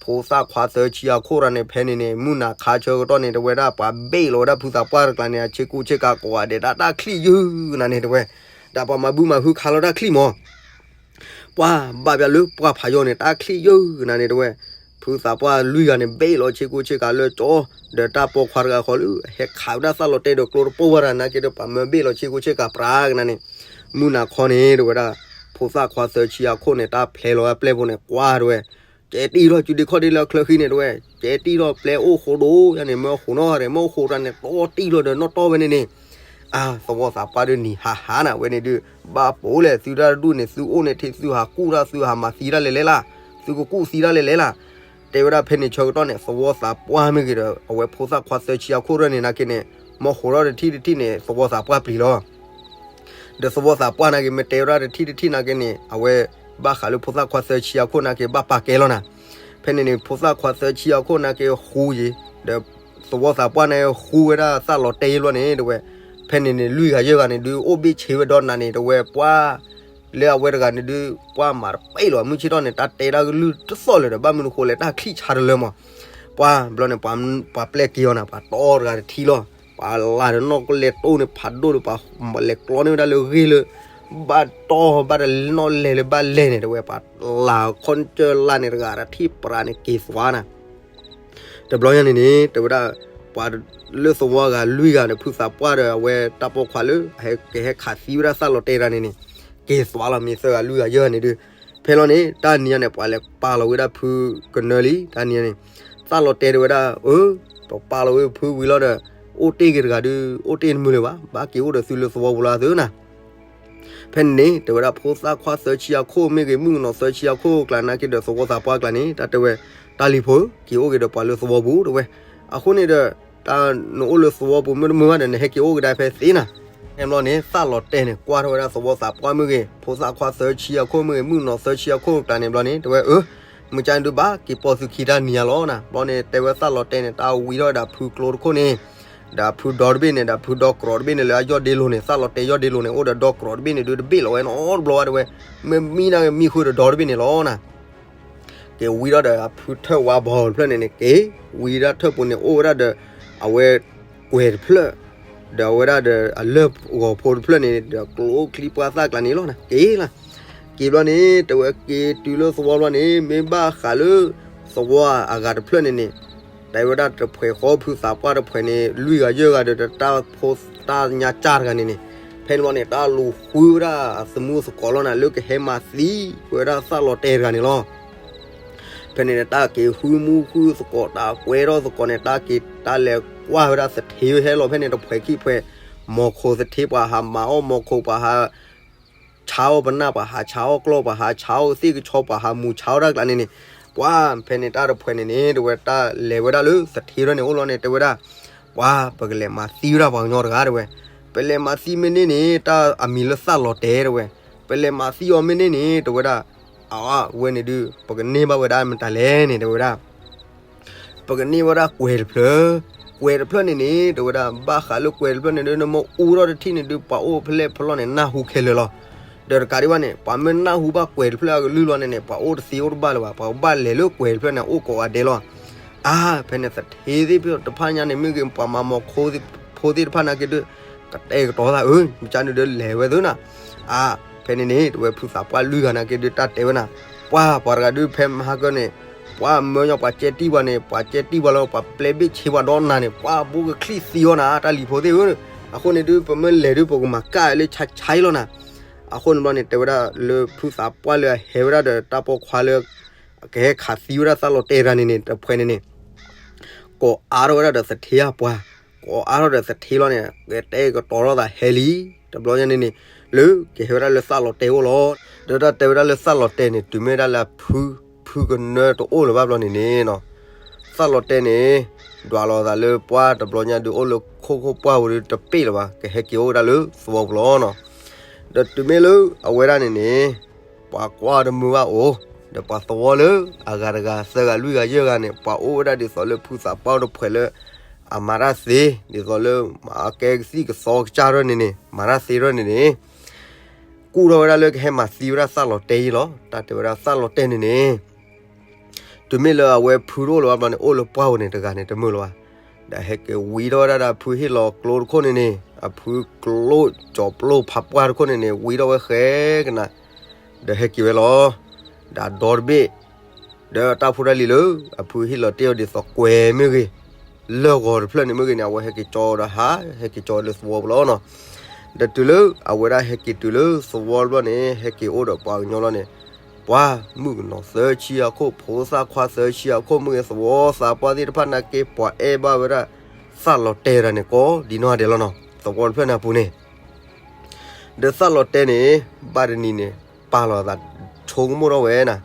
ဖိသၣ်ခွါသၢဆံအခိၣ်တဂၤန့ၣ် ဖဲန့ၣ်န့ၣ် မုၢ်နၤခါဆၢကတီၢ်န့ၣ် တဲဝဲဒၣ် ပှၤဘ့ၣ်လီၤဝဲဒၣ်ဖုသးပှၢ်တကျါန့ၣ် အဆ့ကူဆ့ကၤကိးဂၤဒဲး တၢ်တၢ်ချံၣ်ယုၢ်နၤန့ၣ်တဲဝဲ ဒီးပှၤမၤဘုမၤဟုခးလီၤတၢ်ချံၣ်မး ပှၤဘၣ်ပျၢ်လၢပှၢ်ဖးယိာ်န့ၣ် တၢ်ချံၣ်ယၢၢ်ကနၤန့ၣ် တဲဝဲ, ဖုသးပှၢ်လွံၢ်ဂၤန့ၣ် ဘ့ၣ်လီၤဆ့ကူဆ့ကၤလၢကၠီ, ဒီးတၢ်ပိာ်ခွါတဂၤဃီလၢ ဟဲခးဝဲဒၣ်သၣ်လီၤတဲာ်ဒီးကျိတပိၢ်ဝဲဒၣ်နာ်က့ဒီး ပှၤမၢဘ့ၣ်လီၤဆ့ကူဆ့ကၤပြးကနၤန့ၣ်, မုၢ်နၤခီန့ၣ် တဲဝဲဒၣ်, ဖိသၣ်ခွါသၢဆံအခိၣ်န့ၣ် တၢ်ဖျဲးလီၤဝဲပျဲၢ်ဖိန့ၣ် ကွၢ်တဲဝဲ, ကဲတံၢ်လီၤ စုဒ့ခီၣ်ဒ့လၢအချၢဃံန့ၣ် တဲဝဲ, ကဲတံၢ်လီၤ ပျဲၢ်အိၣ်ဃိဒိၣ်ယါန့ၣ် မၢဃိးနီၣ်ရၤ မၢဃိးတၢ်န့ၣ် တီတံၢ်လီၤဒီးနီၣ်တီၢ်ဝဲန့ၣ်န့ၣ် အါ သဝီသးပှၢ်ဒုးနံၤဟးဟးနၤဝဲန့ၣ်ဒုး, ဘၣ်ပိာ်လဲၣ် သုတၢ်တဒူၣ်န့ၣ် သုအိၣ်န့ၣ်ထံး သုဟးကူၣ်တၢ် သုဟးမၤသံတၢ်လဲၤလဲၤလၢ်, သုကကူၣ်သံတၢ်လဲၤလဲၤလၢ်, တဲဝဲဒၣ်ဖဲန့ၣ်ဆၢကတီၢ်န့ၣ် သဝီသးပှၢ်မ့ၢ်ဂ့ၤဒီး အဝဲဖိသၣ်ခွါသၢဆံအခိၣ်ရၢၢ်န့ၣ်နာ်က့န့ၣ် မၢဃိးထီၣ်တထံၣ်တထံၣ်န့ၣ် သဝီသးပှၢ်ပျံၤလီၤ ဒီးသဝီသးပှၢ်နာ်က့ မ့ၢ်တဲဝဲဒၣ်တထံၣ်တထံၣ်နာ်က့န့ၣ် အဝဲဘၣ်ဃးလၢဖိသၣ်ခွါသၢဆံအခိၣ်နာ်က့ ဘၣ်ပာ်ကဲလီၤနၤ. ဖဲန့ၣ်န့ၣ် ဖိသၣ်ခွါသၢဆံအခိၣ်နာ်က့ဃူယံၤ, ဒီးသဝီသးပှၢ်နာ်က့ဃူဝဲဒၣ်သၣ်လီၤတဲာ်ယံၤဘျီန့ၣ် တဲဝဲ, ဖဲန့ၣ်န့ၣ် လွံၢ်ဂၤယဲၢ်ဂၤန့ၣ်ဒုး အိၣ်ဘ့ၣ်ဆ့ဝဲဒီးနၤန့ၣ် တဲဝဲပှၢ်, လၢအဝဲတဂၤန့ၣ်ဒုး ပှၢ်မၤတပ့ၢ်လီၤ မုၢ်ဆ့ၣ်ထီၣ်န့ၣ် တၢ်တဲတၢ်ကလုၢ်တသီၣ်လၢၤဒီး ဘၣ်မနုၤဃိလဲၣ် တၢ်ချံၣ်ဆါတလၢမး ပှၢ်ဘျီန့ၣ် ပှၤပျဲၢ်က့ၤအီၤနၤ ပှၤတီတဂၤတထံၣ်လီၤ, ပှၤလၢ်ဒီးနီၣ်ကလဲၤတိၢ်န့ၣ် ဖးဒိၣ်ဒီး ပှၤလဲၤကျီန့ၢ်ဝဲဒၣ်လၢဂ့ၢ်လၢ ဘၣ်တီဘၣ်တနီၣ်လဲၤလၢဘၣ်လဲၤန့ၣ် တဲဝဲ ပှၤလၢ်ခီကၢၢ်လၢ်န့ၣ်တဂၤတထံၣ်ပြးန့ၣ်က့ၤသွါနၤ တဘျီညါန့ၣ်န့ၣ် တဲဝဲဒၣ် ပှၤလၢသဝီဂၤလွံၢ်ဂၤဒီး ဖုသးပှၢ်ဒီးအဝဲတၢ်ပိာ်ခွါလၢ ကဟဲခးသံဝဲဒၣ်သၣ်လီၤတဲာ်တဂၤန့ၣ်န့ၣ် က့ၤသွါလီၤမ့ၢ်သၢဂၤလွံၢ်ဂၤယဲၢ်ဂၤန့ၣ်ဒုး, ဖဲလီၤန့ၣ် တၢ်နံၤညါန့ၣ် ပှၤလဲၤပာ်လီၤဝဲဒၣ်ဖုကနၢလံ တၢ်နံၤညါန့ၣ်, သၣ်လီၤတဲာ်တဲဝဲဒၣ် အၢ, ပပာ်လီၤဝဲဖုဝံၤလီၤဒီး အိၣ်တ့ၢ်က့ၤတဂၤဒုး အိၣ်တ့ၢ်တမုာ်လၢၤဘၣ်, ဘၣ်က့ၤအိၣ်ဒီးသုလၢသဝီပူၤလၢသုနၤ ဖဲန့ၣ်န့ၣ် တဲဝဲဒၣ်ဖိသၣ်ခွါသၢဆံအခိၣ်မ့ၢ်ဂ့ၤ မုၣ်ကနီၤသၢဆံအခိၣ်ကျါနာ်က့ဒီးသဝီသးပှၢ်ကျါန့ၣ် တၢ်တဲဝဲ, တၢ်လံၤဖိဧၢ, က့ၤအိၣ်က့ၤဒီးပှၤလၢသဝီပူၤတဲဝဲ, အဃိန့ၣ်ဒီး တၢ်နအိၣ်လၢသဝီပူၤမ့ၢ်တမုာ်ဘၣ်ဒီး နဟဲက့ၤအိၣ်က့ၤဒၣ်ဖဲသ့နၤ, ဖဲဘျီန့ၣ် သၣ်လီၤတဲာ်န့ၣ် ကွၢ်ထီၣ်ဝဲဒၣ်သဝီသးပှၢ်မ့ၢ်ဂ့ၤ ဖိသၣ်ခွါသၢဆံအခိၣ်မ့ၢ်ဂ့ၤ မုၣ်ကနီၤသၢဆံအခိၣ်ကျါန့ၣ်ဘျီန့ၣ် တဲဝဲအၢ မုၢ်ကၢန့ၣ်ဒုးဘၣ်က့ၤပိာ်သုခံတၢ်နံၤညါလီၤနၤ, ဘျီန့ၣ် တဲဝဲသၣ်လီၤတဲာ်န့ၣ် တၢ်ဝံထီၣ်ဝဲဒၣ်ဖုကျိတခိၣ်န့ၣ် ဒီးဖုဒီတဘ့ၣ်န့ၣ် ဒီးဖုဒီကြီတဘ့ၣ်န့ၣ် လၢအယီၢ်ဒ့လိၤန့ၣ် သၣ်လီၤတဲာ်ယီၢ်ဒ့လိၤန့ၣ် အိၣ်ဒီးဒီကြီတဘ့ၣ်န့ၣ်ဒုး တဘ့ၣ်လီၤဝဲနီတဘျီဘၣ်တဲဝဲ, မ့ၢ်မံနၤက့ၤမံဃုာ်ဒီးဒီတဘ့ၣ်န့ၣ်လီၤနၤ, က့ၤဝံထီၣ်ဒီးအဖုထၢၣ်ဝါဘီတဖျၢၣ်န့ၣ်န့ၣ် က့ၤဝံဒၣ်ထၢၣ်ပူၤန့ၣ် အိၣ်ဝဲဒၣ်ဒီး အဝဲကွဲၤတဖျၢၣ် ဒီးအဝဲဒၣ်ဒီးအလၢၢ်ဂီၤဖိတဖျၢၣ်န့ၣ် ဒီးကျိချံပှၢ်သၣ်ကျါန့ၣ်လီၤနၤ က့ၤလီၤ က့ၤဘျီန့ၣ် တဲဝဲက့ၤတုၤလၢသဝီဘျီန့ၣ် မ့ၢ်ဘၣ်ဃးလၢ သဝီအဂၤတဖျၢၣ်န့ၣ်န့ၣ် တဲဝဲဒၣ်တဖှဲးဃီဖုသးပှၢ်တဖှဲးန့ၣ် လွံၢ်ဂၤယဲၢ်ဂၤဒီး တၢ်ဖိတၢ်ညါကၢ်တဂၤန့ၣ်န့ၣ် ဖဲန့ၣ်ဘျီန့ၣ် တၢ်လူၤဃုဝဲဒၣ်အသမူသကိးလီၤနၤ လၢကဟဲမၤသံဝဲဒၣ်သၣ်လီၤတဲာ်တဂၤန့ၣ်လီၤ ဖဲန့ၣ်န့ၣ် တၢ်က့ၤဃုမူဃုသကိး တၢ်ကွဲထီၣ်သကိးန့ၣ် တၢ်က့ၤတၢ်လဲၤကွၢ်ဝဲဒၣ်သထ့ဟဲလီၤဖဲန့ၣ် တဖှဲးခံဖှဲး မီၤခိၣ်သထ့ ပှၤဟးမၤအီၣ်မီၤခိၣ် ပှၤဟးဆါအီၣ်ပနၢ် ပှၤဟးဆါအီၣ်ကျီၢ် ပှၤဟးဆါအီၣ်သ့ၣ်ကဆီ ပှၤဟးမူၤဆါအီၣ်တၢ်ကျါန့ၣ်န့ၣ် ပှၤဖဲန့ၣ်တၢ်တဖှဲးန့ၣ်န့ၣ် တဲဝဲတၢ်လဲၤဝဲဒၣ်လၢသထ့ထီၣ်န့ၣ်အိၣ်လီၤန့ၣ် တဲဝဲဒၣ် ပှၤပကလဲၤမၤသံဝဲဒၣ်ပှၤကညီတဂၤတဲဝဲ ပလဲၤမၤသံမ့ၢ်န့ၢ်န့ၣ် တၢ်အမံၤလၢသၣ်လီၤတဲာ်တဲဝဲ ပလဲၤမၤသံအီၤမ့ၢ်န့ၢ်န့ၣ် တဲဝဲဒၣ် အဝဲန့ၣ်ဒုး ပကန့ၢ်ဘၣ်ဝဲဒၣ်မတၤလဲၣ်န့ၣ် တဲဝဲဒၣ် ပကန့ၢ်ဝဲဒၣ်ကွဲၤတဖျၢၣ်, ကွဲၤတဖျၢၣ်န့ၣ်န့ၣ် တဲဝဲဒၣ် ဘၣ်ဃးလၢကွဲၤတဖျၢၣ်န့ၣ်ဒုး နမ့ၢ်အူထီၣ်တထံၣ်န့ၣ်ဒုး ပှၤအိၣ်ဖဲလဲၣ်ဖဲလဲၣ်န့ၣ် နၢ်ဟူခဲလၢာ်လီၤ. ဒီးတကးဒံးဘၣ်န့ၣ် ပှၤမ့ၢ်နၢ်ဟူဘၣ်ကွဲၤတဖျၢၣ်အကလုၢ်လီၤန့ၣ်န့ၣ် ပှၤအိၣ်တသ့အိၣ်တဘၣ်လၢၤဘၣ်, ပှၤကဘၣ်လဲၤလၢကွဲၤတဖျၢၣ်န့ၣ် အိၣ်ကိးဂၤဒဲးလီၤ. အါ ဖဲန့ၣ်သထ့သ့ၣ်တဖၣ်ညါန့ၣ် မ့ၢ်ဂ့ၤ ပှၤမၤမီၤခိၣ်ဖိသ့ၣ်တဖၣ်နာ်က့ဒုး ကတဲာ်ကတီၤသး အၢ မ့ၢ်ကန့ၣ်ဒုးလဲၤဝဲသုနၤ အါ ဖဲန့ၣ်န့ၣ် တဲဝဲဖုသးပှၢ်လွံၢ်ဂၤနာ်က့ဒုး တၢ်တဲဝဲနၤ ပှၤ ပှၤတဂၤဒုး ဖဲမဟါကၢန့ၣ် ပှၤမၢညီ ပှၤကဲတံၢ်ပှၤန့ၣ် ပှၤကဲတံၢ်ပှၤလၢ ပှၤပျဲဘ့ၣ်ဆ့ပှၤဒီးနၤန့ၣ် ပှၤဘူးကချံၣ်သံအီၤနၤ တၢ်လံၤဖိသ့ၣ်ဧၢ, အဃိန့ၣ်ဒုး ပမ့ၢ်လဲၤဒုး ပကမၤကၣ်လၢဆါဆါအံၤလီၤနၤ. အဃိန့ၣ်ဘျီန့ၣ် တဲဝဲဒၣ်လၢဖုသးပှၢ်လၢအဟဲဝဲဒၣ်ဒီးတၢ်ပိာ်ခွါလၢ ကဟဲခးသံဝဲဒၣ်သၣ်လီၤတဲာ်တဂၤန့ၣ်န့ၣ် တဖှဲးန့ၣ်န့ၣ် ကိးအါထီၣ်ဝဲဒၣ်ဒီးသထ့အပှၤ, ကိးအါထီၣ်ဒီးသထ့လီၤန့ၣ် ကတဲာ်ကတီၤထီၣ်သးဟဲလံ, တဘျီညါန့ၣ်န့ၣ် လၢကဟဲဝဲဒၣ်လၢသၣ်လီၤတဲာ်အိၣ်လီၤ. ဒီးတၢ်တဲဝဲဒၣ်လၢသၣ်လီၤတဲာ်န့ၣ် တုၤမ့ၢ်ဒၣ်လၢအဖု ဖုကနၢတအိၣ်လၢၤဘၣ်ဘျီန့ၣ်န့ၣ်နီၤ, သၣ်လီၤတဲာ်န့ၣ် ဒွးလီၤသးလၢပှၢ်တဘျီညါဒုး အိၣ်လၢခိခိၣ်ပှၢ်ပူၤဒုးတပ့ၢ်လၢၤဘၣ်, ကဟဲက့ၤအိၣ်ဝဲဒၣ်လၢသဝီပူၤလီၤနီၤ. ဒီးတုၤမ့ၢ်လၢအဝဲဒၣ်န့ၣ်န့ၣ် ပှၤကွၢ်တမုာ်ဘၣ်အိၣ်, ဒီးပှၤသဝီလၢအဂၤတဂၤ သၢဂၤလွံၢ်ဂၤယဲၢ်ဂၤန့ၣ် ပှၤအိၣ်ဝဲဒၣ်ဒ်သိးလၢဖုသးပှၢ်တဖှဲးလၢ အမၤတၢ်သ့ ဒ်သိးလၢ အကဲကသံၣ်ကသီကစၢ်ထီၣ်န့ၣ်န့ၣ် မၤတၢ်သ့ထီၣ်န့ၣ်န့ၣ် ကူၣ်ထီၣ်ဝဲဒၣ်လၢကဟဲမၤသံဝဲဒၣ်သၣ်လီၤတဲာ်အံၤလီၤ. တၢ်တဲဝဲဒၣ်သၣ်လီၤတဲာ်န့ၣ်န့ၣ် တုၤမ့ၢ်လၢအဝဲဖုတအိၣ်လၢၤဘၣ်ဘျီန့ၣ် အိၣ်လၢပှၢ်ပူၤန့ၣ်တဂၤန့ၣ်တမုာ်လၢၤဘၣ်. ဒီးဟဲက့ၤဝံထီၣ်ဝဲဒၣ်ဒီးအဖုဟ့ၣ်လီၤကျိတခိၣ်န့ၣ်န့ၣ် အဖုကျိကၠီၤပျိဖးပှၢ်တခိၣ်န့ၣ်န့ၣ် ဝံထီၣ်ဝဲဃဲကနၤ, ဒီးဟဲက့ၤဝဲလီၤ. ဒီးဒီတဘ့ၣ်, ဒီးတၢ်ဖိတၢ်လံၤလၢ အဖုဟ့ၣ်လီၤတ့ၢ်အီၤဒ်သိးကွဲၤမ့ၢ်ဂ့ၤ, လၢၢ်ဂီၤတဖျၢၣ်န့ၣ်မ့ၢ်ဂ့ၤန့ၣ် အဝဲဟဲက့ၤကၠီဒီးဟး, ဟဲက့ၤကၠီလၢသဝီပူၤလီၤနီၤ. ဒီးတုၤလၢအဝဲဒၣ်ဟဲက့ၤတုၤလၢသဝီတဘျီန့ၣ် ဟဲက့ၤအိၣ်ဒီးပှၤကညီလီၤန့ၣ်, ပှၤမုၣ်ကနီၤသၢဆံအခိၣ် ဖိသၣ်ခွါသၢဆံအခိၣ်မ့ၢ်ဂ့ၤ သဝီသးပှၢ်သ့ၣ်တဖၣ်နာ်က့ ပှၤအဲၣ်ဘၣ်ဝဲဒၣ် သၣ်လီၤတဲတဂၤန့ၣ် ကိးဒ်နီၢ်ဂၤဒဲးလီၤနီၤ, သဝီတဖျၢၣ်န့ၣ်အပူၤန့ၣ် ဒီးသၣ်လီၤတဲန့ၣ် ဘၣ်တနံၤန့ၣ် ပာ်လီၤသးဆိကမိၣ်ထီၣ်ဝဲနၤ,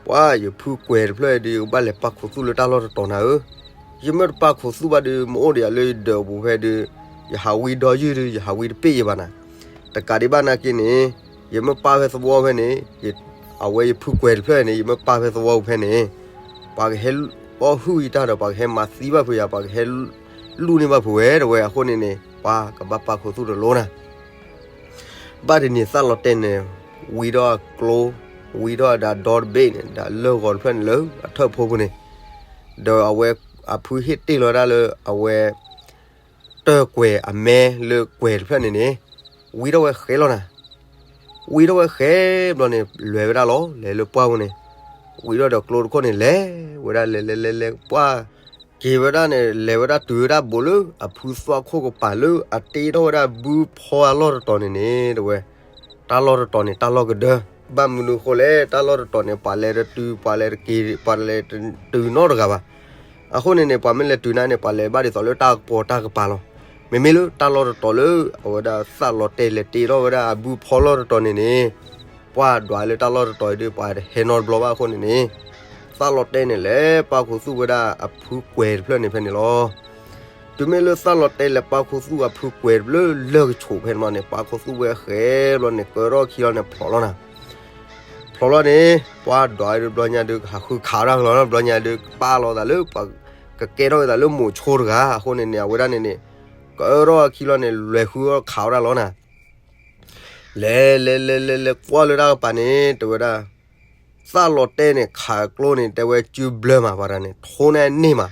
ပှၤယဖုကွဲၤတဖျၢၣ်ဒီး ယကဘၣ်လဲၤပာ်ခူသူၣ်လၢတၢ်လီၢ်တတီၤနၤဧၢ, ယမ့ၢ်တပာ်ခူသူၣ်ဘၣ်ဒီး မ့ၢ်အိၣ်ဒီးယၤလၢယဒၢးအပူၤဖဲဒီး ယဟးဝံဒီယုၢ်ဒီး ယဟးဝံတပ့ၢ်ယဘၣ်နၤ, တကးဒံးဘၣ်နာ်က့န့ၣ် ယမ့ၢ်ပာ်ဖဲသဝီဖဲန့ၣ် အဝဲယဖုကွဲၤတဖျၢၣ်န့ၣ် ယမ့ၢ်ပာ်ဖဲသဝီပူၤဖဲန့ၣ် ပှၤကဟဲအီၣ်ဟုၣ်ယတၢ်ဒီး ပှၤကဟဲမၤသံဘၣ်ဖုးယၤ ပှၤကဟဲလူၢ်န့ၢ်ဘၣ်ဖုးဝဲတဝဲ, အဃိန့ၣ်န့ၣ် ပှၤကဘၣ်ပာ်ခူသူၣ်တလိၤနၤ. ဘၣ်တနံၤသၣ်လီၤတဲန့ၣ် ဝံထီၣ်အကျိ, ဝံထီၣ်ဒီးဒီတဘ့ၣ်န့ၣ် ဒီးလၢၢ်ဂီၤတဖျၢၣ်န့ၣ်လၢအထၢၣ်ဖိပူၤန့ၣ်, ဒီးအဝဲအဖုဟ့ၣ်တ့ၢ်လီၤဝဲဒၣ်လၢအဝဲ တၢၢ်ကွဲၤအမဲလၢကွဲၤတဖျၢၣ်န့ၣ်န့ၣ် ဝံထီၣ်ဝဲဃဲလီၤနၤ. ဝံထီၣ်ဝဲဃဲဘျီန့ၣ် လဲၤဝဲဒၣ်လီၤ လဲၤလၢပှၢ်ပူၤန့ၣ်, ဝံထီၣ်ဒီးကျိတခိၣ်န့ၣ် လဲၤဝဲဒၣ်လဲၤလဲၤလဲၤလဲၤပှၢ်က့ၤဝဲဒၣ်န့ၣ် လဲၤဝဲဒၣ်တုၤဝဲဒၣ်ဘူးလၢအဖုသွၣ်ခိၣ်ကပၤလၢအတ့ထီၣ်ဝဲဒၣ်ဘုဖီအလီၢ်တတီၤန့ၣ်န့ၣ် တဝဲ တၢ်လီၢ်တတီၤန့ၣ် တၢ်လီၢ်ကဒၢ, ဘၣ်မနုၤအဃိလဲၣ် တၢ်လီၢ်တတီၤန့ၣ် ပှၤလဲၤတတုၤ ပှၤလဲၤတက့ၤ ပှၤလဲၤတတုၤနီတဂၤဘၣ်. အဃိန့ၣ်န့ၣ် ပှၤမ့ၢ်လဲၤတုၤနၤန့ၣ် ပှၤလဲၤဘၣ်ဒ်သိးလၢတၢ်ကပီၤတၢ်ကပၤလီၤ. မ့မ့ၢ်လၢတၢ်လီၢ်တတီၤလၢ အဝဲဒၣ်သၣ်လီၤတဲလဲၤတ့ထီၣ်ဝဲဒၣ်အဘုဖီလီၢ်တတီၤန့ၣ်န့ၣ် ပှၤဒွးလၢတၢ်လီၢ်တတီၤအံၤဒီး ပှၤတဟဲနီတဘျီဘၣ်အဃိန့ၣ်န့ၣ် သၣ်လီၤတဲန့ၣ် လဲၤပာ်ခူသူၣ်ဝဲဒၣ်အဖုကွဲၤတဖျၢၣ်န့ၣ်ဖဲန့ၣ်လီၤ. တုၤမ့ၢ်လၢသၣ်လီၤတဲလဲၤပာ်ခူသူၣ်အဖုကွဲၤတဖျၢၣ်လၢၢ်ကဆိးဖဲန့ၣ်ဘျီန့ၣ် ပာ်ခူသူၣ်ဝဲဃဲဘျီန့ၣ် ကၢထီၣ်ခံလီၤန့ၣ် ဖျိးလီၤနၤ. ဖျိးလီၤန့ၣ် ပှၤဒွးဒုးဘျီညါဒုး ဟးဃုခးဝဲဒၣ်ကလီၤ ဘျီညါဒုး ပာ်လီၤသးလၢ ကကဲထီၣ်ဝဲသးလၢမိၤဆိတဂၤ အဃိန့ၣ်န့ၣ် အဝဲဒၣ်န့ၣ်န့ၣ် ကၢထီၣ်ခံလီၤန့ၣ် လဲၤဃုခးဝဲဒၣ်လီၤနၤ. လဲၤလဲၤလဲၤလဲၤလဲၤကွၢ်လၢတၢ်ကပၤန့ၣ် တဲဝဲဒၣ် သၣ်လီၤတဲန့ၣ် ခးကျိန့ၣ် တဲဝဲစုဘျၢမး ပှၤတဂၤန့ၣ် ထိန့ၢ်န့ၢ်မး,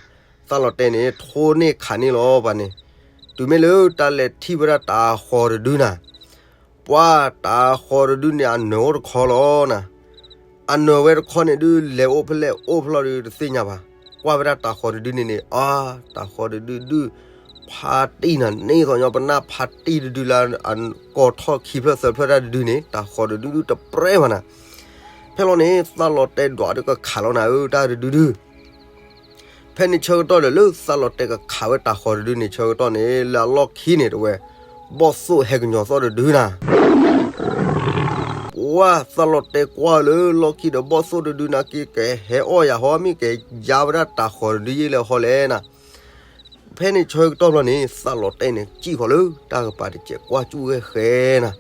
သၣ်လီၤတဲန့ၣ် ထိန့ၢ်ခးန့ၢ်လီၤပှၤန့ၣ်, တုၤမ့ၢ်လၢတၢ်လဲၤထံၣ်ဝဲဒၣ်တၤဃီၤတဒုနၤ, ပှၤတၤဃီၤတဒုန့ၣ် အနၢၤအိၣ်တခီလီၤနၤ. အနၢၤဝဲတခီန့ၣ်ဒုး လဲၤအိၣ်ဖဲလဲၣ်အိၣ်ဖဲလဲၣ်ဒုးတသ့ၣ်ညါဘၣ်. ကွၢ်ဝဲဒၣ်တၤဃီၤတဒုန့ၣ်န့ၣ် အါ, တၤဃီၤတဒုဒုး ဖါတံၢ်နၤ န့ၢ်သီညီပနၢ်ဖါတံၢ်တဒုလၢ အကီၢ်ထီၣ်ခံဖျၢၣ်သၢဖျၢၣ်တၢ်တဒုန့ၣ် တၤဃီၤတဒုဒုးတပြဲၢ်ဘၣ်နၤ. ဖဲလီၤန့ၣ် သၣ်လီၤတဲဒွးဒုးကခးလီၤနၤဧၢ တၢ်တဒုဒုး ဖဲန့ၣ်ဆၢကတီၢ်ဒီးလၢသၣ်လီၤတဲကခးဝဲတၤဃီၤတဒုန့ၣ် ဆၢကတီၢ်န့ၣ် လၢအလီၢ်ခံန့ၣ်တဲဝဲ ဘီၣ်သိၣ်ဟဲကညီၤသီၣ်တဒုနၤ. ပှၤသၣ်လီၤတဲကွၢ်လၢလီၢ်ခံဒီး ဘီၣ်သိၣ်တဒုနာ်က့ ကဟဲအီၣ်ယၤဟီ မ့ၢ်ကယါဝဲဒၣ်တၤဃီၤတဒုယ့ၣ်လဲၣ်ဟီလဲၣ်နၤ. ဖဲန့ၣ်ဆၢကတီၢ်ဘျီန့ၣ် သၣ်လီၤတဲန့ၣ် စံၣ်ဃီၤလၢတၢ်ကပၤတစဲး ကွၢ်ကၠူၣ်ဝဲဃဲနၤ.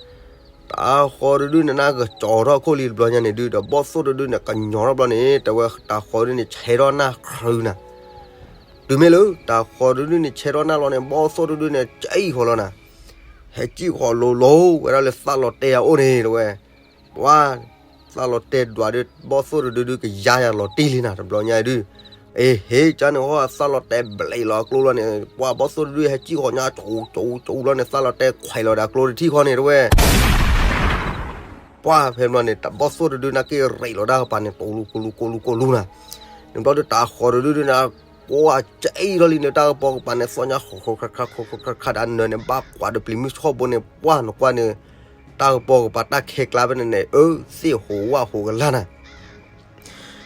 တၤဃီၤတဒုန့ၣ် နကကၠီၤထီၣ်ခိၣ်လံတဘျီညါန့ၣ်ဒုး ဒီးဘီၣ်သိၣ်တဒုန့ၣ် ကညီၤထီၣ်ဘျီန့ၣ် တဲဝဲတၤဃီၤတဒုန့ၣ် ဆဲးထီၣ်နၢ်ခရုနၤ. တုၤမ့ၢ်လၢတၤဃီၤတဒုန့ၣ် ဆဲးထီၣ်နၢ်လီၤန့ၣ် ဘီၣ်သိၣ်တဒုန့ၣ် စံၣ်ဃီၤလီၤနၤ. ဟဲစံၣ်ဃီၤလိၤလိၤဝဲဒၣ်လၢသၣ်လီၤတဲအအိၣ်န့ၣ်တဲဝဲ ပှၤသၣ်လီၤတဲဒွးဒုး ဘီၣ်သိၣ်တဒုဒုး ကယါယၤလီၤတံၢ်လံနၤ တဘျီညါဒုး. အ့ ဟ့ၣ်ကန့ၣ်ဟီ သၣ်လီၤတဲဘျဲးလီၤအကျိလီၤန့ၣ် ပှၤဘီၣ်သိၣ်တဒု ဟဲစံၣ်ဃီၤညါကၠူကၠူကၠူလီၤန့ၣ် သၣ်လီၤတဲခွဲးလီၤဒီးအကျိတထံၣ်ဃီန့ၣ်တဲဝဲ ပှၤဖဲဘျီန့ၣ် တဘီၣ်သိၣ်တဒုနာ်က့ ရ့းလီၤတၢ်ကပၤန့ၣ် ကိလူကိလူကိလူကိလူနၤ. န့ၣ်ဘျီဒုးတၤဃီၤတဒုဒုနၤ ကိးအစံၣ်ထီၣ်လံန့ၣ် တၢ်ကပီၤကပၤန့ၣ် သီညါဃိးဃိးခရၣ်ခရၣ် ဃိးဃိးခရၣ်ခရၣ်ဒီးအနၢၤန့ၣ် ဘၣ်ကွၢ်တပျံၤမုၢ်ဆှီၣ်ဘိန့ၣ် ပှၤနကွၢ်န့ၣ် တၢ်ကပီၤကပၤတၢ်ခဲကျါဖဲန့ၣ်န့ၣ် အၢ သ့ၣ်ဟူးဝၣ်ဟူးကလာ်နၤ.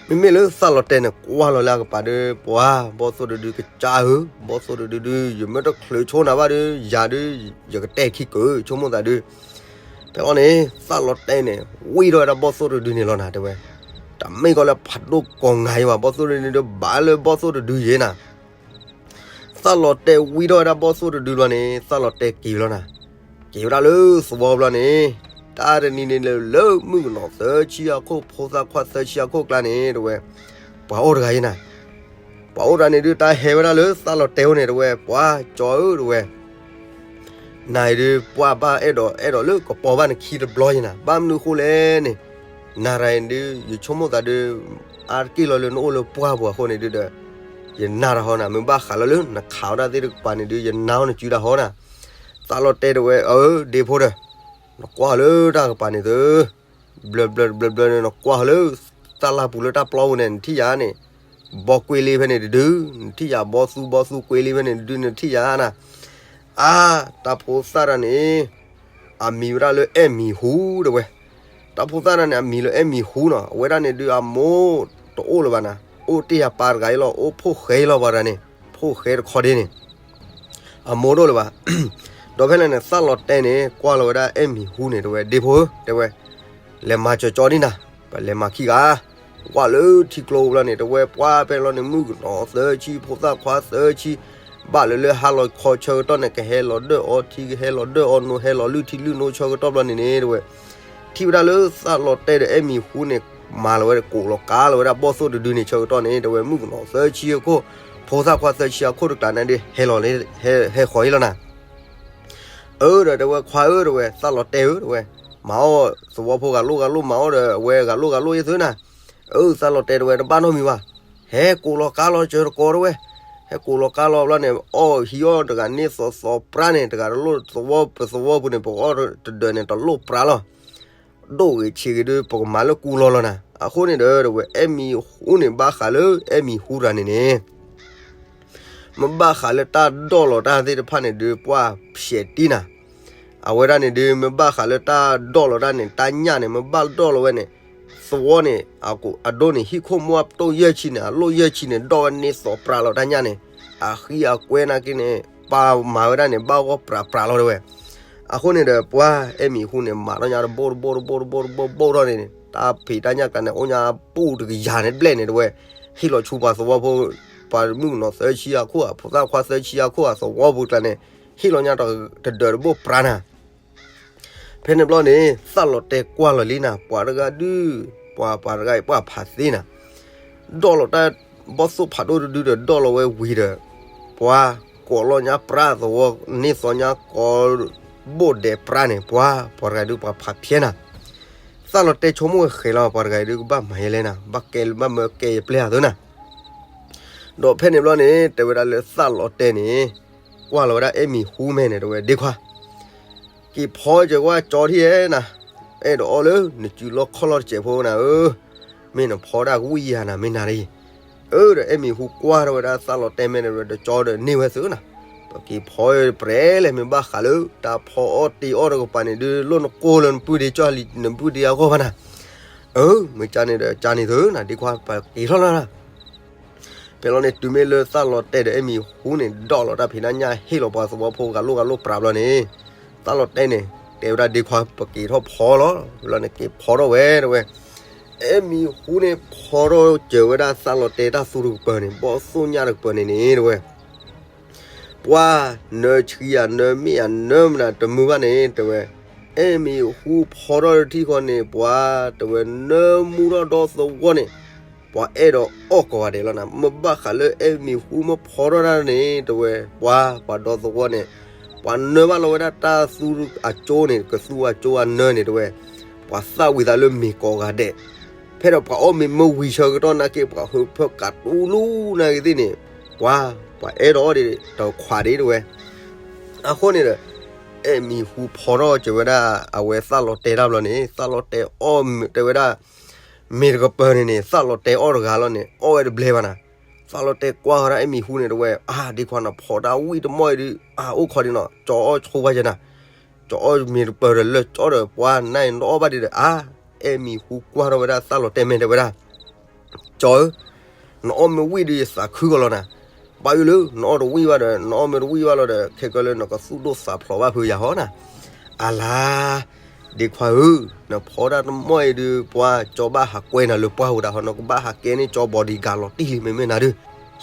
မ့မ့ၢ်လၢသၣ်လီၤတဲန့ၣ် ကွၢ်လီၤလၢအကပၤဒီး ပှၤဘီၣ်သိၣ်တဒုကစၢ်ဧၢ, ဘီၣ်သိၣ်တဒုဒုး ယမ့ၢ်တချုးဆိနၤဘၣ်ဒီး ယၤဒုး ယကတဲာ်ခံကၢဆိကမိၣ်သးဒုး ဖဲအံၤန့ၣ် သၣ်လီၤတဲန့ၣ် ဝံထီၣ်ဝဲဒၣ်ဘီၣ်သိၣ်တဒုန့ၣ်လီၤနၤတဲဝဲ. တမ့ၢ်ကီးလၢဖးဒိၣ်ကိးဂၤအံၤဘၣ် ဘီၣ်သိၣ်တဒုန့ၣ်ဒုး ဘၣ်လၢဘီၣ်သိၣ်တဒုယဲနၤ. သၣ်လီၤတဲဝံထီၣ်ဝဲဒၣ်ဘီၣ်သိၣ်တဒုလီၤန့ၣ် သၣ်လီၤတဲက့ၤလီၤနၤ. က့ၤဝဲဒၣ်လၢသဝီဘျီန့ၣ် တၢ်တနံၤန့ၣ်လၢ လၢမုၣ်ကနီၤသၢဆံအခိၣ် ဖိသၣ်ခွါသၢဆံအခိၣ်ကျါန့ၣ်တဲဝဲ ပှၤအိၣ်တဂၤယဲနၤ. ပှၤအိၣ်တဂၤန့ၣ်ဒုး တၢ်ဟဲဝဲဒၣ်လၢသၣ်လီၤတဲအိၣ်န့ၣ်တဲဝဲ ပှၤကၠီဧၢတဲဝဲ နၤအံၤဒုး ပှၤဘၣ်အဲၣ်ဒိးအဲၣ်ဒိးလၢကပီၤဘၣ်နခံတဘျီယဲနၤ. ဘၣ်မနုၤဃိလဲၣ်န့ၣ် နၤတဂၤအံၤဒုး ယဆိကမိၣ်သးဒုး အါတက့ၢ်လီၤလၢနအိၣ်လၢပှၢ်ပူၤအဃိန့ၣ်ဒုးဒီး ယနာ်တၢ်ဟီနၤ. မ့ၢ်ဘၣ်ဃးလီၤလၢနခးဝဲဒၣ်သ့ၣ်တကပၤန့ၣ်ဒုး ယနာ်အီၤနစုတၢ်ဟီနၤ. သၣ်လီၤတဲတဲဝဲ အၢ ဒ့ဖိဒီး နကွၢ်လၢတၢ်ကပၤန့ၣ်သု ဘျၢဘျၢဘျၢဘျၢန့ၣ် နကွၢ်လၢ သၣ်လၢ်ပူၤလၢတၢ်ပျီပူၤန့ၣ် နထံၣ်ယၤန့ၣ် ဘီကွ့လ့ဖဲန့ၣ်တဒု, နထံၣ်ယၤဘီသူဘီသူကွ့လ့ဖဲန့ၣ်တဒု နထံၣ်ယၤနၤ, အါ, တၢ်ဖိသၣ်တဂၤန့ၣ် အမံၤဝဲဒၣ်လၢအဲၣ်မံၤဟူတဲဝဲ, တၢ်ဖိသၣ်တဂၤန့ၣ် အမံၤလၢအဲၣ်မံၤဟူနီၤ, အဝဲဒၣ်န့ၣ်ဒုးအမိၢ်တအိၣ်လၢၤဘၣ်နၤ, အိၣ်တ့ၢ်ယၤပၢ်တဂၤအံၤလီၤ, အိၣ်ဖိၣ်ဃဲအံၤလီၤ ပှၤတဂၤန့ၣ်, ဖိၣ်ဃဲတခီဒ့န့ၣ် အမိၢ်တအိၣ်လၢၤဘၣ်. ဒီးဖဲန့ၣ်န့ၣ် သၣ်လီၤတဲန့ၣ် ကွၢ်လီၤဝဲဒၣ်အဲၣ်မံၤဟူန့ၣ် တဲဝဲ ဒ့ဖိဧၢ တဲဝဲ, လဲၤမၤစၢၤကၠီဒံးနၤ, ပလဲၤမၤခံဂၤ, ကွၢ်လၢထံကျိဘျီန့ၣ် တဲဝဲ ပှၢ်ဖဲန့ၣ်လီၤန့ၣ် မုၣ်ကနီၤသၢဆံ ဖိသၣ်ခွါသၢဆံ, ဘၣ်လၢလၢဟါလီၤခီဆၢကတီၢ်န့ၣ် ကဟဲလီၤဒၢၣ်အီထံ ကဟဲလီၤဒၢၣ်အီနိ ဟဲလီၤလုၢ်ထံလုၢ်နိဆၢကတီၢ်ဘျီန့ၣ်န့ၣ် တဲဝဲ ထံၣ်ဝဲဒၣ်လၢသၣ်လီၤတဲဒီးအဲၣ်မံၤဟူန့ၣ် မၤလီၤဝဲကိးလီၤကါလီၤဝဲဒၣ်ဘီၣ်သိၣ်တဒုန့ၣ်ဆၢကတီၢ်န့ၣ် တဲဝဲ မုၣ်ကနီၤသၢဆံအခိၣ်, ဖိသၣ်ခွါသၢဆံအခိၣ်တကျါန့ၣ်ဒုး ဟဲလီၤလၢ ဟဲဃီၤအံၤလီၤနၤ. အၢ ဒီးတဲဝဲ ခွါဧၢ တဲဝဲ သၣ်လီၤတဲဧၢ တဲဝဲ, မၤအီၣ်သဝီဖိဂၤလိၣ်ဂၤလိၣ် မၤအီၣ်ဒီးအဝဲဂၤလိၣ်ဂၤလိၣ်ယဲၢ်သုနၤ. အၢ သၣ်လီၤတဲ တဲဝဲ တဘၣ်နီတမံၤဘၣ်, ဟဲကိးလီၤကါလီၤစၢၤတကိး တဲဝဲ, ဟဲကိးလီၤကါလီၤဘျီန့ၣ် အီၣ်ဟံးအီၣ်တဂၤန့ၣ်သီသီပြါန့ၣ် တဂၤတလိၣ်သဝီ ပသဝီပူၤန့ၣ် ပကအီၣ်တဒၢးန့ၣ် တလိၣ်ပြါလီၤ. ဒိၣ်ဂ့ၤဆံးဂ့ၤဒုး ပကမၤလၢကူလီၤလီၤနၤ. အဃိန့ၣ်ဒီး တဲဝဲ အဲၣ်မံၤဟူန့ၣ် ဘၣ်ဃးလၢအဲၣ်မံၤဟူတဂၤန့ၣ်န့ၣ် မ့ၢ်ဘၣ်ဃးလၢတၢ်ဒိးလီၤတၢ်သ့ၣ်တဖၣ်န့ၣ်ဒုး ပှၢ်ဖျဲးတံၢ်နၤ. အဝဲဒၣ်န့ၣ်ဒုး မ့ၢ်ဘၣ်ဃးလၢတၢ်ဒိးလီၤတၢ်န့ၣ် တၢ်ညၣ်န့ၣ် မ့ၢ်ဘၣ်ဒိးလီၤဝဲန့ၣ် သဝီန့ၣ် အဒိန့ၣ် ဟံၣ်ခိၣ်မူအပတီၢ်ယဲၢ်ဆံန့ၣ် အလိၣ်ယဲၢ်ဆံန့ၣ် ဒိးဝဲန့ၢ်သီပြးလီၤတၢ်ညၣ်န့ၣ် အဃံအကွဲနာ်က့န့ၣ် ပၢ်မၤဝဲဒၣ်န့ၣ် ဘၣ်ဂီၢ်ပြးပြးလီၤတဲဝဲ. အဃိန့ၣ်ဒီး ပှၢ်အဲၣ်မံၤဟူန့ၣ် မၤထီၣ်ညါတဘိတဘိတဘိတဘိတဘိတဘိထီၣ်န့ၣ် တၢ်ဖံးတၢ်ညၣ်ကျါန့ၣ် အိၣ်ညါပူၣ်တကယၤန့ၣ်ဘျဲၣ်န့ၣ်တဲဝဲ, ဟ့ၣ်လီၤဆူပှၤသဝီဖိ ပှၤမုၣ်ကနီၤသၢဆံအခိၣ်ဧါ ဖိသၣ်ခွါသၢဆံအခိၣ်ဧါ သဝီပူၤကျါန့ၣ် ဟ့ၣ်လီၤညါတဒၢးတဘိပြးနၤ. ဖဲန့ၣ်ဘျီန့ၣ် သၣ်လီၤတဲကွၢ်လီၤလံနၤ ပှၤတဂၤဒုး ပှၤပှၤတဂၤအံၤပှၢ်ဖးသ့နၤ ဒိးလီၤတၢ်ဘီၣ်သိၣ်ဖးဒိၣ်တဒုဒီး ဒိးလီၤဝဲဝံၤဒီး ပှၤကိးလီၤညါပြးသဝီ န့ၢ်သီညါကိးဘိၣ်ဒဲးပြးန့ၣ် ပှၤပှၤတဂၤဒုး ပှၤဖးဖျဲနၤ. သၣ်လီၤတဲဆိကမိၣ်ဝဲဃဲၤလီၤ ပှၤတဂၤအံၤဒုး ကဘၣ်မၤယဲလဲၣ်နၤ ဘၣ်ကဲဘၣ်မၢကဲယပျဲၢ်အသိးနၤ. ဒီးဖဲန့ၣ်ဘျီန့ၣ် တဲဝဲဒၣ်လၢသၣ်လီၤတဲန့ၣ် ကွၢ်လီၤဝဲဒၣ်အဲၣ်မံၤဟူမဲာ်န့ၣ် တဲဝဲ ဒ့ခွါ က့ၤဖီစၢၤကွၢ်ကၠီထံၣ်ဧဲနၤ, အဲၣ်ဒိးအီၣ်လၢနစုလီၢ်ခီၣ်လီၢ်တစဲးဖိနၤဧၢ, မ့ၢ်နဖီဒၣ်ကဝံၣ်ယၤနၤ မ့ၢ်နၤတဂ့ၤ. အၢ ဒီးအဲၣ်မံၤဟူကွၢ်ထီၣ်ဝဲဒၣ်သၣ်လီၤတဲမဲာ်န့ၣ် ဒီးကၠီဒီးန့ၢ်ဝဲသုနၤ, ပက့ၤဖီပရဲလဲၣ် မ့ၢ်ဘၣ်ဃးလၢ တၢ်ဖီအီၣ်တ့အီၣ်တကပၤန့ၣ်ဒုး လိၣ်နကိၢ်လၢနပုၢ်ဒ့ကၠီလံ နပုၢ်ဒ့အဂီၢ်ဘၣ်နၤ. အၢ မ့ၢ်ကန့ၣ်ဒီး ကန့ၣ်သုနၤ ဒ့ခွါ ပက့ၤထီၣ်လီၤနၤ. ဖဲလီၤန့ၣ် တုၤမ့ၢ်လၢသၣ်လီၤတဲာ်ဒီးအဲၣ်မံၤဟူန့ၣ် ဒိးလီၤတၢ်ဖံးတၢ်ညၣ် ဟ့ၣ်လီၤပှၤသဝီဖိဂၤလိၣ်ဂၤလိၣ်ပြးဘျီန့ၣ်, သၣ်လီၤတဲာ်န့ၣ် တဲဝဲဒၣ်ဒ့ခွါ ပက့ၤထီၣ်ဖီလီၤ. ဖဲလီၤန့ၣ် က့ၤဖီထီၣ်ဝဲတဲဝဲ, အဲၣ်မံၤဟူန့ၣ် ဖီထီၣ်စၢၤဝဲဒၣ်သၣ်လီၤတဲာ်တၢ်သူတကပၤန့ၣ် ဘီၣ်သိၣ်ညၣ်တကပၤန့ၣ်န့ၣ်တဲဝဲ ပှၤ နၢဆှံယၤနၢမ့ၢ်ယၤနၢမနၤတမုာ်ဘၣ်န့ၣ် တဲဝဲ, အဲၣ်မံၤဟူဖီထီၣ်တထံၣ်ဃီန့ၣ် ပှၤ တဲဝဲ နၢမူထီၣ်ဒီသဝီန့ၣ် ပှၤအဲၣ်ဒိးအီၣ်ကိးဂၤဒဲးလီၤနၤ. မ့ၢ်ဘၣ်ဃးလၢအဲၣ်မံၤဟူမ့ၢ်ဖီထီၣ်တၢ်န့ၣ် တဲဝဲ ပှၤ ပှၤဒီသဝီန့ၣ် ပှၤနၢဘၣ်လီၤဝဲဒၣ်တၢ်သူအကၠိန့ၣ် ကသူအကၠိအနၢန့ၣ် တဲဝဲ ပှၤသၣ်ဝံၤသးလၢမ့ၤကိးဂၤဒဲး, ဖဲဒီးပှၤအီၣ်မ့ၤမ့ၢ်ဝံၤဆၢကတီၢ်နာ်က့ ပှၤဟုးဖၢကးတူလူနာ်က့သ့ၣ်န့ၣ် ပှၤ ပှၤအဲၣ်ဒိးအီၣ်ဒံးတခွးဒံးတဲဝဲ. အဃိန့ၣ်ဒီး အဲၣ်မံၤဟူဖီထီၣ်စၢၤဝဲဒၣ် အဝဲသၣ်လီၤတဲာ်တၢ်ဘျီန့ၣ် သၣ်လီၤတဲာ်အီၣ်တဲဝဲဒၣ် မ့ၤတကပၤန့ၣ်န့ၣ် သၣ်လီၤတဲာ်အီၣ်တဂၤလီၤန့ၣ် အီၣ်ဝဲတဘျဲဘၣ်နၤ. သၣ်လီၤတဲာ်ကွၢ်ဃီဒၣ်အဲၣ်မံၤဟူန့ၣ်တဲဝဲ အါ ဒ့ခွါနၤ ဖီတၢ်ဝံၣ်တမီၢ်အံၤဒုး အါ အိၣ်ခိးဒံးနီၤ ကၠီအီၣ်ဆိဘၣ်ယဲနၤ ကၠီအီၣ်မ့ၤတပၤဒီးလၢကၠီဒီး ပှၤနါအံၤနအီၣ်ဘၣ်ဒံးဒီး အါ အဲၣ်မံၤဟူကွၢ်ထီၣ်ဝဲဒၣ်သၣ်လီၤတဲာ်မဲာ်တဲဝဲဒၣ် ကၠီဧၢ, နအီၣ်မ့ၢ်ဝံၣ်ဒီးယသးခုကီးလီၤနၤ. ဘၣ်ယိၣ်လၢ နအီၣ်တဝံၣ်ဘၣ်ဒီး နအီၣ်မ့ၢ်တဝံၣ်ဘၣ်လီၤဒီး ခဲကလၢနကသူၣ်ဒိၣ်သးဖျိးဘၣ်ဖုးယၤဟီနၤ. အလါ ဒ့ခွါဧၢ, နဖီဒၣ်တမီၢ်အံၤဒုး ပှၤကၠီဘၣ်ဟးကွဲနၤလၢပှၢ်ဝဲဒၣ်ဟီ နကဘၣ်ဟးကဲန့ၢ်ကၠီ bodyguard လီၤတံၢ်လံ မ့မ့ၢ်နၤဒုး.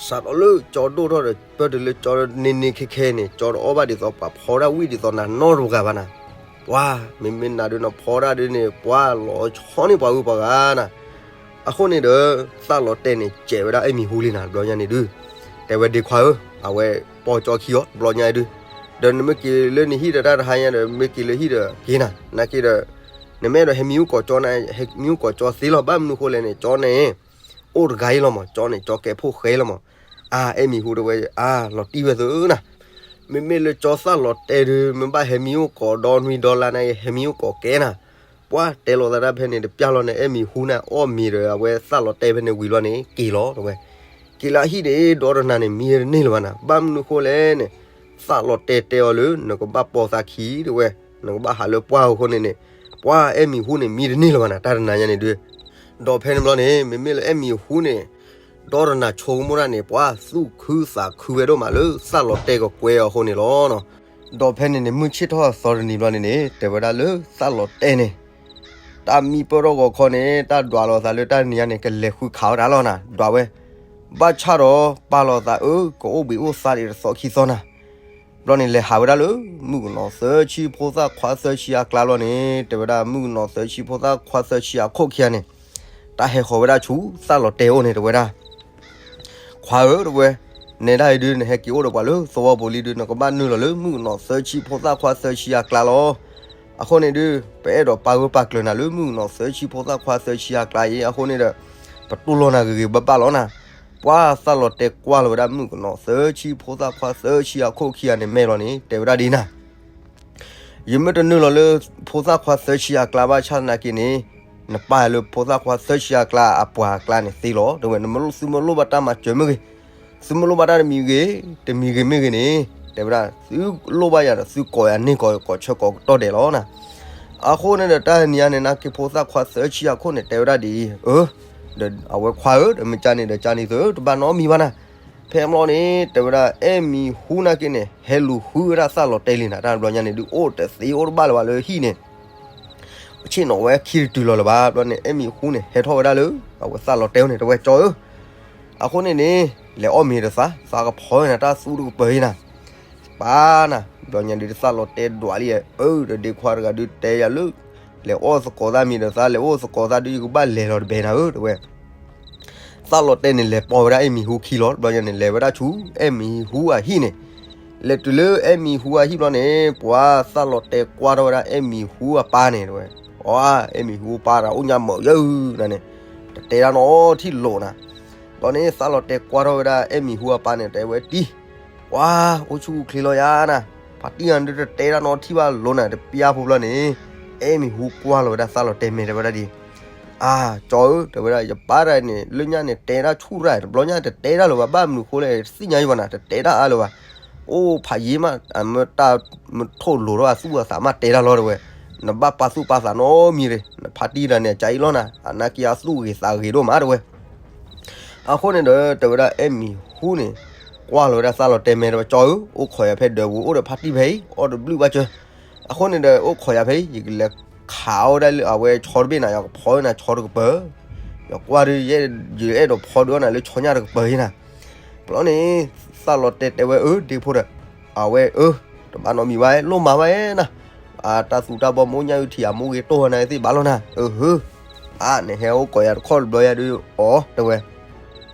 စးထီၣ်လၢကၠီဒိၣ်ထီၣ်ဒီး ပၢၢ်တုၤလၢကၠီန့ၢ်န့ၢ်ခဲခဲန့ၣ် ကၠီတအီၣ်ဘၣ်ဒ်သိးပှၤဖီဒၣ်ဝံၣ်ဒ်သိးနၤနီတဂၤဘၣ်နၤ. ပှၤ မ့မ့ၢ်နၤဒုး နဖီဒၣ်ဒုးန့ၣ် ပှၤလီၤဆီန့ၢ်ပှၤဂုၤပှၤဂၤနၤ. အဃိန့ၣ်ဒီး သၣ်လီၤတဲာ်န့ၣ် စဲးဝဲဒၣ်အဲၣ်မံၤဟူလံနၤ တဘျီညါန့ၣ်ဒုး, တဲဝဲဒ့ခွါဧၢ, အဝဲပိာ်ကၠီခံဂီၤ တဘျီညါအံၤဒုး, ဒီးနမ့ၢ်က့ၤလၢနဟံၣ်ဒီးတၢ်တဟါညါဒီး မ့ၢ်က့ၤလၢဟံၣ်ဒီးက့ၤနၤ, နာ်က့ဒီး နမ့ၢ်အဲၣ်ဒိးဟဲမံၤဟူကိးကၠီန့ၣ် ဟဲမံၤဟူကိးကၠီသ့လီၤ. ဘၣ်မနုၤဃိလဲၣ်န့ၣ် ကၠီန့ၣ် အိၣ်တဂၤအံၤလီၤမး, ကၠီန့ၣ် ကၠီကဲဖိၣ်ဃဲလီၤမး. အါ အဲၣ်မံၤဟူတဲဝဲ အါ လီၤတံၢ်ဝဲသုနၤ. မ့မ့ၢ်လၢကၠီသၣ်လီၤတဲာ်ဒုး မ့ၢ်ဘၣ်ဟဲမံၤဟူကိးဒီနွံဒီလါန့ၣ် ဟဲမံၤဟူကိးကဲနၤ. ပှၤတဲလိာ်သးတၢ်ဖဲန့ၣ်တပျၢ်လီၤန့ၣ် အဲၣ်မံၤဟူန့ၣ် အီၣ်မ့ၤဒီးအဝဲသးလီၤတဲာ်ဖဲန့ၣ်ဝံၤလီၤန့ၣ် က့ၤလီၤတဲဝဲ, က့ၤလီၤအဟံၣ်န့ၣ် ဒီတနၤန့ၣ် မံတန့ၢ်လၢၤဘၣ်နၤ, ဘၣ်မနုၤဃိလဲၣ်န့ၣ် သးလီၤတဲာ်တဲအီၤလၢ နကဘၣ်ပိာ်သးခံတဲဝဲ, နကဘၣ်ဟးလၢပှၢ်အဃိန့ၣ်န့ၣ်, ပှၤအဲၣ်မံၤဟူန့ၣ် မံတန့ၢ်လၢၤဘၣ်နၤ တၢ်တနၤညါန့ၣ်ဒုး, ဒီးဖဲန့ၣ်ဘျီန့ၣ် မ့မ့ၢ်လၢအဲၣ်မံၤဟူန့ၣ် ဒီတနၤဆိကမိၣ်တၢ်န့ၣ် ပှၤသူၣ်ခုသးခုဝဲဒိၣ်မးလၢသးလီၤတဲာ်ကကွဲအီၤအဃိန့ၣ်လီၤ. ဒီးဖဲန့ၣ်န့ၣ် မုၢ်ဆ့ၣ်ထီၣ်သီတနံၤဘျီန့ၣ်န့ၣ် တဲဝဲဒၣ်လၢသးလီၤတဲာ်န့ၣ် တၢ်မံပၢၢ်ထီၣ်ဂီၤခီန့ၣ် တၢ်ဒွးလိာ်သးလၢတၢ်နံၤညါန့ၣ် ကလဲၤဃုခးဝဲဒၣ်လီၤနၤ, ဒွးဝဲ, ဘၣ်ဆၣ်ဒီးပာ်လီၤသးအၢ ကအိၣ်ဘှံးအိၣ်သါဒံးတသီခံသီနၤ, ဘျီန့ၣ်လဲၤဟးဝဲဒၣ်လၢ မုၣ်ကနီၤသၢဆံဖိသၣ်ခွါသၢဆံအကျါဘျီန့ၣ် တဲဝဲဒၣ် မုၣ်ကနီၤသၢဆံဖိသၣ်ခွါသၢဆံအခိၣ်ခံဂၤန့ၣ် တၢ်ဟဲဃီၤဝဲဒၣ်ဆူသးလီၤတဲာ်အိၣ်န့ၣ် တဲဝဲဒၣ် ခွါဧၢ တဲဝဲ, နဲဒၣ်အံၤဒုး နဟဲက့ၤအိၣ်ဒီးပှၤလၢသဝီပူၤလံဒုး နကဘၣ်နုာ်လီၤလၢမုၣ်ကနီၤသၢဆံဖိသၣ်ခွါသၢဆံအကျါလီၤ. အဃိန့ၣ်ဒုး ပအဲၣ်ဒိးပာ်ဂၢၢ်ပာ်ကျၢၤနၤလၢမုၣ်ကနီၤသၢဆံဖိသၣ်ခွါသၢဆံအကျါအံၤ အဃိန့ၣ်ဒီး ပတူၢ်လိာ်နၤဂ့ၤဂ့ၤဘၣ်ဘၣ်လီၤနၤ. ပှၤသးလီၤတဲာ်ကွၢ်လီၤဝဲဒၣ်မုၣ်ကနီၤသၢဆံဖိသၣ်ခွါသၢဆံအခိၣ်ခံဂၤန့ၣ် မဲာ်လီၤန့ၣ် တဲဝဲဒၣ်ဒ်နၤ ယမ့ၢ်တနုာ်လီၤလၢဖိသၣ်ခွါသၢဆံအကျါဘၣ်ဆၣ်သနာ်က့န့ၣ် နပၢ်လၢဖိသၣ်ခွါသၢဆံအကျါအပှၤအကျါန့ၣ်သ့လီၤ တဲဝဲ, သုမ့ၢ်လိၣ်ဘၣ်တၢ်မၤစၢၤမ့ၢ်ဂ့ၤ, သုမ့ၢ်လိၣ်ဘၣ်တၢ်တမံၤဂ့ၤ တမံၤဂ့ၤမ့ၢ်ဂ့ၤန့ၣ် တဲဝဲဒၣ် သုလိၣ်ဘၣ်ယၤဒီး သုကိးယၤန့ၢ်ကီးကိးဆၢကိးကတီၢ်ဒဲးလီၤနၤ. အဃိန့ၣ်ဒီးတၢ်နံၤညါန့ၣ် နာ်က့ဖိသၣ်ခွါသၢဆံအခိၣ်န့ၣ် တဲဝဲဒၣ်ဒ်အံၤ, အၢ, ဒီးအဝဲခွါဧၢ ဒီးမ့ၢ်ကန့ၣ်ဒီးကန့ၣ်သု တဘၣ်နီတမံၤဘၣ်နၤ. ဖဲမ့ၢ်န့ၣ် တဲဝဲဒၣ် အဲၣ်မံၤဟူနာ်က့န့ၣ် ဟဲလူၤဃုဝဲဒၣ်သးလီၤတဲာ်လံနၤ တၢ်ဘျီညါန့ၣ်ဒုး အိၣ်တသ့အိၣ်တဘၣ်လၢၤဘၣ်လၢဟံၣ်န့ၣ် ဆ့ၣ်နီၤဝဲခံတတုၤလီၤလၢၤဘၣ်. ဘျီန့ၣ် အဲၣ်မံၤဟူန့ၣ် ဟဲထီၣ်ဝဲဒၣ်လၢ အဝဲသးလီၤတဲာ်န့ၣ် တဲဝဲကၠီဧၢ, အဃိန့ၣ်န့ၣ် လဲၤအီၣ်မ့ၤဒီးသး သးကဖီဝဲနၤ တၢ်သူတကပၤအံၤနၤ, ပၢ်နၤ ဘျီညါဒုးသးလီၤတဲာ်ဒွးလံ, အၢ ဒီးဒ့ခွါတဂၤဒုးတဲယၤလၢ လဲၤအီၣ်သကိးသးမ့ၤဒီးသး လဲၤအိၣ်သကိးသးဒုး ယကဘၣ်လဲၤလီၤတဘဲနၤဧၢ တဲဝဲ သးလီၤတဲာ်န့ၣ် လဲၤပိာ်ဝဲဒၣ်အဲၣ်မံၤဟူခံလီၤ. တဘျီညါန့ၣ် လဲၤဝဲဒၣ်ဆူ အဲၣ်မံၤဟူအဟံၣ်န့ၣ်, လဲၤတုၤလၢအဲၣ်မံၤဟူအဟံၣ်ဘျီန့ၣ် ပှၤသးလီၤတဲာ်ကွၢ်ထီၣ်ဝဲဒၣ်အဲၣ်မံၤဟူအပၢ်န့ၣ် တဲဝဲ, အီ အဲၣ်မံၤဟူပၢ်တဂၤအိၣ်ညါမုာ်ယဲၢ်နၤန့ၣ်, တတဲတၢ်နီတထံၣ်လိာ်နၤ. ဘျီန့ၣ် သးလီၤတဲာ်ကွၢ်ထီၣ်ဝဲဒၣ်အဲၣ်မံၤဟူအပၢ်န့ၣ် တဲဝဲတံၢ်, ပှၤအိၣ်ဆူၣ်အိၣ်ချ့လီၤယၤနၤ, ဖါတံၢ်ဂၤဒုးတတဲတၢ်နီတထံၣ်ဘၣ်လိာ်နၤ တပျၢ်ဖိဘျီန့ၣ်, အဲၣ်မံၤဟူကွၢ်လီၤဝဲဒၣ်သးလီၤတဲာ်မဲာ်တဲဝဲဒၣ်ဒ် အါ ကၠီဧၢ တဲဝဲဒၣ် ယပၢ်တဂၤန့ၣ် လၢညါန့ၣ် တဲတၢ်ဆူၣ်ရၣ် တဘျီညါတတဲတၢ်လၢၤဘၣ် ဘၣ်မနုၤဃိလဲၣ် တသ့ၣ်ညါယဘၣ်နၤ တတဲတၢ်အါလၢၤဘၣ်, အိၣ်ဖးယံာ်မး အမ့ၢ်တၢ်မ့ၢ်ထိၣ်လိၤထီၣ်အသူၣ်အသးမးတဲတၢ်လီၤတဲဝဲ, နဘၣ်ပာ်သူၣ်ပာ်သးနီတမံၤရ့ၣ် နဖါတံၢ်တဂၤန့ၣ် အကါအံၤလီၤနၤ အနာ်က့အသူၣ်ဂ့ၤသးဂ့ၤဒိၣ်မးတဲဝဲ အဃိန့ၣ်ဒီး တဲဝဲဒၣ်အဲၣ်မံၤဟူန့ၣ် ကွၢ်လီၤဝဲဒၣ်သးလီၤတဲာ်မဲာ်တဲဝဲ ကၠီဧၢ အိၣ်ခိးယၤဖဲဒၢးပူၤ အိၣ်ဒီးဖါတံၢ်ဖဲအံၤ အီၣ်တဘျုးဘၣ်စၢၤ, အဃိန့ၣ်ဒီး အိၣ်ခိးယၤဖဲအံၤ ယကလဲၤခးအီၣ်ဝဲဒၣ်လၢအဝဲဆီတဘ့ၣ်နၤ ယကဖီဝဲနၤဆီတကပၤ, ယကွၢ်ဒီး ယအဲၣ်ဒိးဖီဒုးအီၣ်နၤလၢဆီညၣ်တကပၤအံၤနၤ, ဘျီန့ၣ် သးလီၤတဲာ်တဲဝဲအၢ ဒ့ဖိဒီး အဝဲအၢ တဘၣ်နီတမံၤဘၣ် လိၣ်မၤဘၣ်နၤ, အတၢ်သူတၢ်ဘီမ့ၢ်အိၣ်ညါအုထံး အမိၢ်ဂ့ၤတိၢ်ဝဲနၤသ့ၣ်ဘၣ်လီၤနၤ, အၢ အါ နဟဲအိၣ်ကိးယၤတခီတဘျီယၤဒုး အီ တဲဝဲ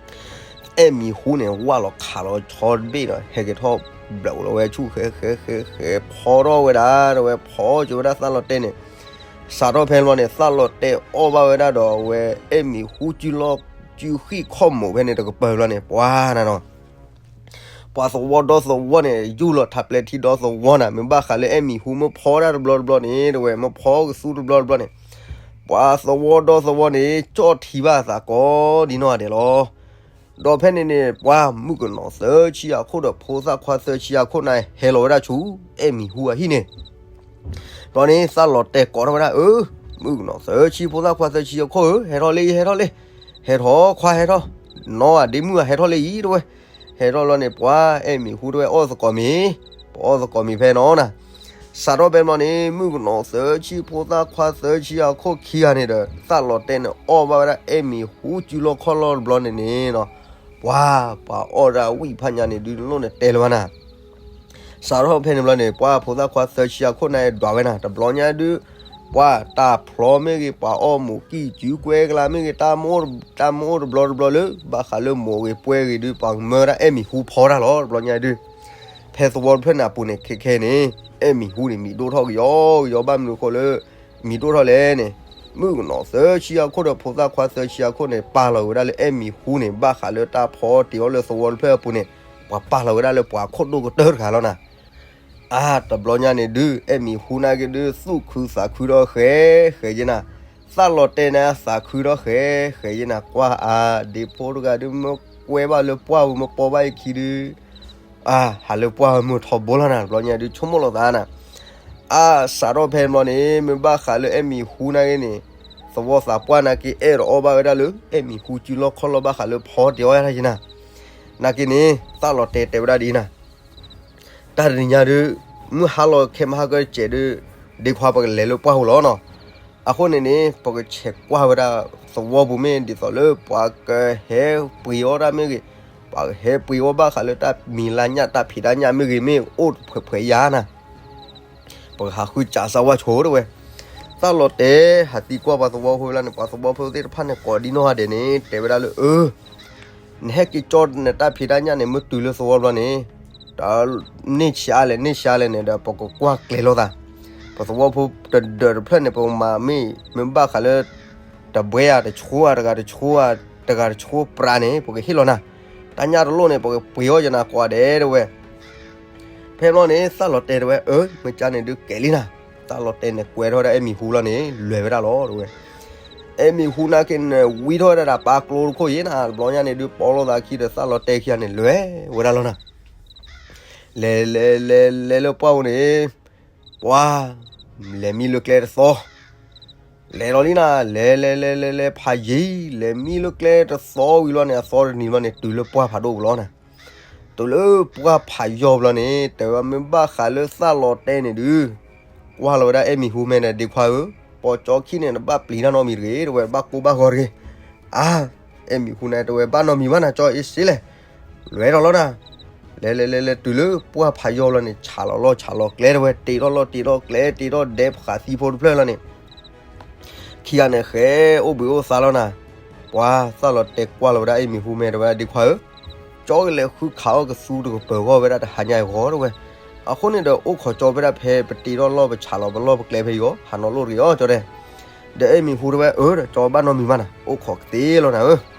အဲၣ်မံၤဟူန့ၣ် ဝၢ်လီၤခးလီၤဆီတဘ့ၣ်ဒီး ဟဲက့ၤထီၣ်ဘျးလီၤဝဲဆူၣ်ဃဲဃဲဃဲဃဲ ဖီထီၣ်ဝဲဒၣ် တဲဝဲ ဖီကၠိဝဲဒၣ်သးလီၤတဲာ်န့ၣ်, စးထီၣ်ဖဲန့ၣ်ဘျီန့ၣ် သးလီၤတဲာ်အီၣ်ဘၣ်ဝဲဒၣ်ဒီးအဝဲ အဲၣ်မံၤဟူစုလီၢ်စုဃံၣ်ခီၣ်မိာ်ဖဲန့ၣ်တကပၤဘျီန့ၣ် ပှၤနၤနီၤ ပှၤသဝီဒီသဝီန့ၣ် ယူၢ်လီၤထးပျဲထံဒီသဝီနၤ မ့ၢ်ဘၣ်ဃးလၢအဲၣ်မံၤဟူမ့ၢ်ဖီဒၣ်တဘျီတဘျီန့ၣ် တဲဝဲ မ့ၢ်ဖီကသူတဘျီတဘျီန့ၣ်, ပှၤသဝီဒီသဝီန့ၣ် ကၠီၣ်ထံဘၣ်သးကိးဒ်နီၢ်ဂၤဒဲးလီၤ. ဒီးဖဲန့ၣ်န့ၣ် ပှၤမုၣ်ကနီၤသၢဆံအခိၣ်ဒီးဖိသၣ်ခွါသၢဆံအခိၣ်န့ၣ် ဟဲလီၤဝဲဒၣ်ဆူ အဲၣ်မံၤဟူအဟံၣ်န့ၣ် ဘျီန့ၣ် သးလီၤတဲာ်ကိးထီၣ်ဝဲဒၣ် အၢ မုၣ်ကနီၤသၢဆံဖိသၣ်ခွါသၢဆံအခိၣ်ဧၢ ဟဲထီၣ်လၢအံၤ ဟဲထီၣ်လၢ ဟဲထီၣ်ခွါဟဲထီၣ်, နီၢ်ဧါဒ့မုၣ်ဧါ ဟဲထီၣ်လၢအံၤ တဲဝဲ, ဟဲထီၣ်လီၤန့ၣ် ပှၤအဲၣ်မံၤဟူတဲဝဲ အီၣ်သကိးမ့ၤ, ပအီၣ်သကိးမ့ၤဖဲနီၤနၤ, စးထီၣ်ဖဲဘျီန့ၣ် မုၣ်ကနီၤသၢဆံဖိသၣ်ခွါသၢဆံအခိၣ်ခံဂၤန့ၣ်ဒီး သးလီၤတဲာ်န့ၣ် အီၣ်ဘၣ်ဝဲဒၣ်အဲၣ်မံၤဟူစုလီၢ်ခီၣ်လီၢ်တဘျီန့ၣ်န့ၣ်နီၤ, ပှၤ ပှၤအီၣ်ဒၣ်ဝံၣ်ဖးညါန့ၣ်ဒုး လိၣ်န့ၣ်တဲလၢၤဘၣ်နၤ စးထီၣ်ဖဲန့ၣ်ဘျီန့ၣ် ပှၤဖိသၣ်ခွါသၢဆံအခိၣ်န့ၣ်ဒွးဝဲနၤ တဘျီညါဒုး ပှၤတၢ်ဖျီမ့ၢ်ဂ့ၤ ပှၤအီၣ်မိၢ်ကံၢ်စုကွဲကလါမ့ၢ်ဂ့ၤ တၢ်မ့ၢ်အိၣ်တဘျီတဘျီလၢ ဘၣ်ဃးလၢမိၢ်ဂ့ၤပှဲၤဂ့ၤဒုး ပှၤကမၢဝဲဒၣ်အဲၣ်မံၤဟူဖီတၢ်လီၤ တဘျီညါဒုး ဖဲသဝီတဖျၢၣ်န့ၣ်အပူၤန့ၣ် ခဲခဲန့ၣ် အဲၣ်မံၤဟူန့ၣ် မံၤဒိၣ်ထီၣ်ကယီကယီ ဘၣ်မနုၤအဃိလၢ မံၤဒိၣ်ထီၣ်လဲၣ်န့ၣ် မုၣ်ကနီၤသၢဆံအခိၣ်ဒီးဖိသၣ်ခွါသၢဆံအခိၣ်န့ၣ် ပာ်လီၤဝဲဒၣ်လၢအဲၣ်မံၤဟူန့ၣ် ဘၣ်ဃးလၢတၢ်ဖီတ့ၢ်အီၤလၢသဝီတဖျၢၣ်အပူၤန့ၣ် ပှၤပာ်လီၤဝဲဒၣ်လၢပှၤခိၣ်ဒိၣ်ကတၢၢ်တဂၤလီၤနၤ အါ တဘျီညါန့ၣ်ဒုး အဲၣ်မံၤဟူနာ်က့ဒုး သူၣ်ခုသးခုဒီးဃဲ ဃဲယဲနၤ, သၣ်လီၤတဲာ်န့ၣ် သးခုဒီးဃဲ ဃဲယဲနၤ, ကွၢ်အါ ဒ့ဖိတဂၤဒုး မ့ၢ်ကွဲဘၣ်လၢပှၢ်ဝဲ မ့ၢ်ပိာ်ဘၣ်အခံဒုး အါ ဟးလၢပှၢ်ဝဲမုၢ်ထီဘိလီၤနၤ, တဘျီညါဒုး ဆိကမိၣ်လိာ်သးနၤ, အါ စးထီၣ်ဖဲန့ၣ်ဘျီန့ၣ် မ့ၢ်ဘၣ်ဃးလၢအဲၣ်မံၤဟူနာ်က့န့ၣ် သဝီသးပှၢ်နာ်က့ အဲၣ်ဒိးအီၣ်ဘၣ်ဝဲဒၣ်လၢ အဲၣ်မံၤဟူစုလီၢ်ခီၣ်လီၢ်ဘၣ်ဃးလၢဖီတ့ၢ်အီၣ်ယါတၢ်ယဲနၤ, နာ်က့န့ၣ် သၣ်လီၤတဲာ်တဲဝဲဒၣ်ဒ်နၤ တၢ်တနံၤညါဒုး မုၢ်ဟါလီၤခဲမုၢ်ဟါကတစဲးဒုး ဒ့ခွါပကလဲၤလၢပှၢ်ပူၤလီၤနီၤ, အဃိန့ၣ်န့ၣ် ပကဆဲးကွၢ်ဝဲဒၣ်သဝီပူၤမ့ၢ် ဒ်သိးလၢပှၤကဟဲပှ့ၤအီၣ်တၢ်မ့ၢ်ဂ့ၤ, ပှၤကဟဲပှ့ၤအီၣ်ဘၣ်ဃးလၢတၢ်မံၤလါညၣ်တၢ်ဖံးတၢ်ညၣ်မ့ၢ်ဂ့ၤ မ့ၢ်အိၣ်တဖှဲးဖှဲးယါနၤ ပကဟးဃုစးစၢ်ဝါဆိတဝဲ, သၣ်လီၤတဲာ်ဟးသံကွၢ်ပှၤသဝီဖိလီၤန့ၣ် ပှၤသဝီဖိသ့ၣ်တဖၣ်န့ၣ် ကိးဒံနီၢ်ဂၤဒဲးန့ၣ် တဲဝဲဒၣ်လၢ အၢ နဟဲက့ၤကၠီနတၢ်ဖံးတၢ်ညၣ်န့ၣ် မ့ၢ်တုၤလၢသဝီဘျီန့ၣ် တၢ်န့ၢ်ဆါလဲၣ် န့ၢ်ဆါလဲၣ်န့ၣ်ဒီး ပကကွၢ်ကျဲၤလိာ်သး, ပသဝီဖိတဒၢးတဖျၢၣ်န့ၣ် ပကမၤမ့ၢ် မ့ၢ်ဘၣ်ဃးလၢ တဘှဲဧါ တဆိဧါ တဂၤတဆိဧါ တဂၤတဆိပြးန့ၣ် ပကဟ့ၣ်လီၤနၤ, တၢ်ညၣ်တလိၣ်န့ၣ် ပကပှ့ၤအီၣ်ယနၤကိးဂၤဒဲးတဝဲ ဖဲဘျီန့ၣ် သၣ်လီၤတဲာ်တဝဲ အၢ မ့ၢ်ကါန့ၣ်ဒုးကဲၤလံနၤ, သၣ်လီၤတဲာ်န့ၣ်ကွဲထီၣ်ဝဲဒၣ်အဲၣ်မံၤဟူလီၤန့ၣ် လဲၤဝဲဒၣ်လီၤတဝဲ, အဲၣ်မံၤဟူနာ်က့န့ၣ် ဝံထီၣ်ဝဲဒၣ်ဒီးပၢ်ကျိတခိၣ်ယဲနၤ, တဘျီညါန့ၣ်ဒုး ပိာ်လိာ်သးခံဒီး သၣ်လီၤတဲာ်ခံဂၤန့ၣ် လဲၤဝဲဒၣ်လီၤနၤ, လဲၤလဲၤလဲၤလဲၤလၢပှၢ်ပူၤန့ၣ် ပှၤ လဲၤမံလၢကျဲတသီ လဲၤလီၤလံနၤ, လဲၤလဲၤလဲၤလဲၤလဲၤဖးယံၤ လဲၤမံလၢကျဲတသီဝံၤလီၤန့ၣ် အသီတနံၤလီၤန့ၣ် တုၤလၢပှၢ်ဖးဒိၣ်ပူၤလီၤနၤ, တုၤလၢပှၢ်ဖးယီၤဘျီန့ၣ် တဲဝဲမ့ၢ်ဘၣ်ဃးလၢသၣ်လီၤတဲာ်န့ၣ်ဒုး ကွၢ်လီၤဝဲဒၣ်အဲၣ်မံၤဟူမဲာ်ဒီး ဒ့ခွါဧၢ, ပိာ်ကၠီခံန့ၣ် နဘၣ်ပျံၤတၢ်နီတမံၤတဂ့ၤ တဝဲ ဘၣ်ကိၢ်ဘၣ်ဂီၤတဂ့ၤ, အါ အဲၣ်မံၤဟူန့ၣ် တဝဲဘၣ်နီတမံၤဘၣ်နၤ ကၠီအ့စ့လဲၣ်, လဲၤဒီးလီၤနၤ, လဲၤလဲၤလဲၤလဲၤတုၤလၢပှၢ်ဖးယီၤလီၤန့ၣ် ဆးလီၤလီၢ်ဆးလီၤကျဲတဝဲ တ့ထီၣ်လီၢ်တ့ထီၣ်ကျဲ တ့ထီၣ်ဒဲပဃးသံဖိတဖျၢၣ်လီၤန့ၣ် ခံဂၤန့ၣ် ဃဲအိၣ်ဘှံးအိၣ်သါလီၤနၤ, ပှၤသၣ်လီၤတဲာ်ကွၢ်လီၤဝဲဒၣ်အဲၣ်မံၤဟူမဲာ်တဝဲ ဒ့ခွါဧၢ, ကၠီကလဲၤဃုခးအီၣ်ကသူတကပၢၤဂီၢ်ဝဲဒၣ်တဟါညါအံၤဂီၢ်တဝဲ, အဃိန့ၣ်ဒီးအိၣ်ခိးကၠီဖဲဒၣ်ဖဲပတ့ထီၣ်လီၢ်ပဆးလီၤပလီၢ်ပကျဲဖဲအံၤဂီၢ် ဟးနီၢ်လိၣ်တဂ့ၤအီၤကၠီတဲ, ဒီးအဲၣ်မံၤဟူတဝဲ အၢ ဒီးကၠီဘၣ်နီတမံၤဘၣ်နၤ အိၣ်ခိးကသ့လီၤနၤဧၢ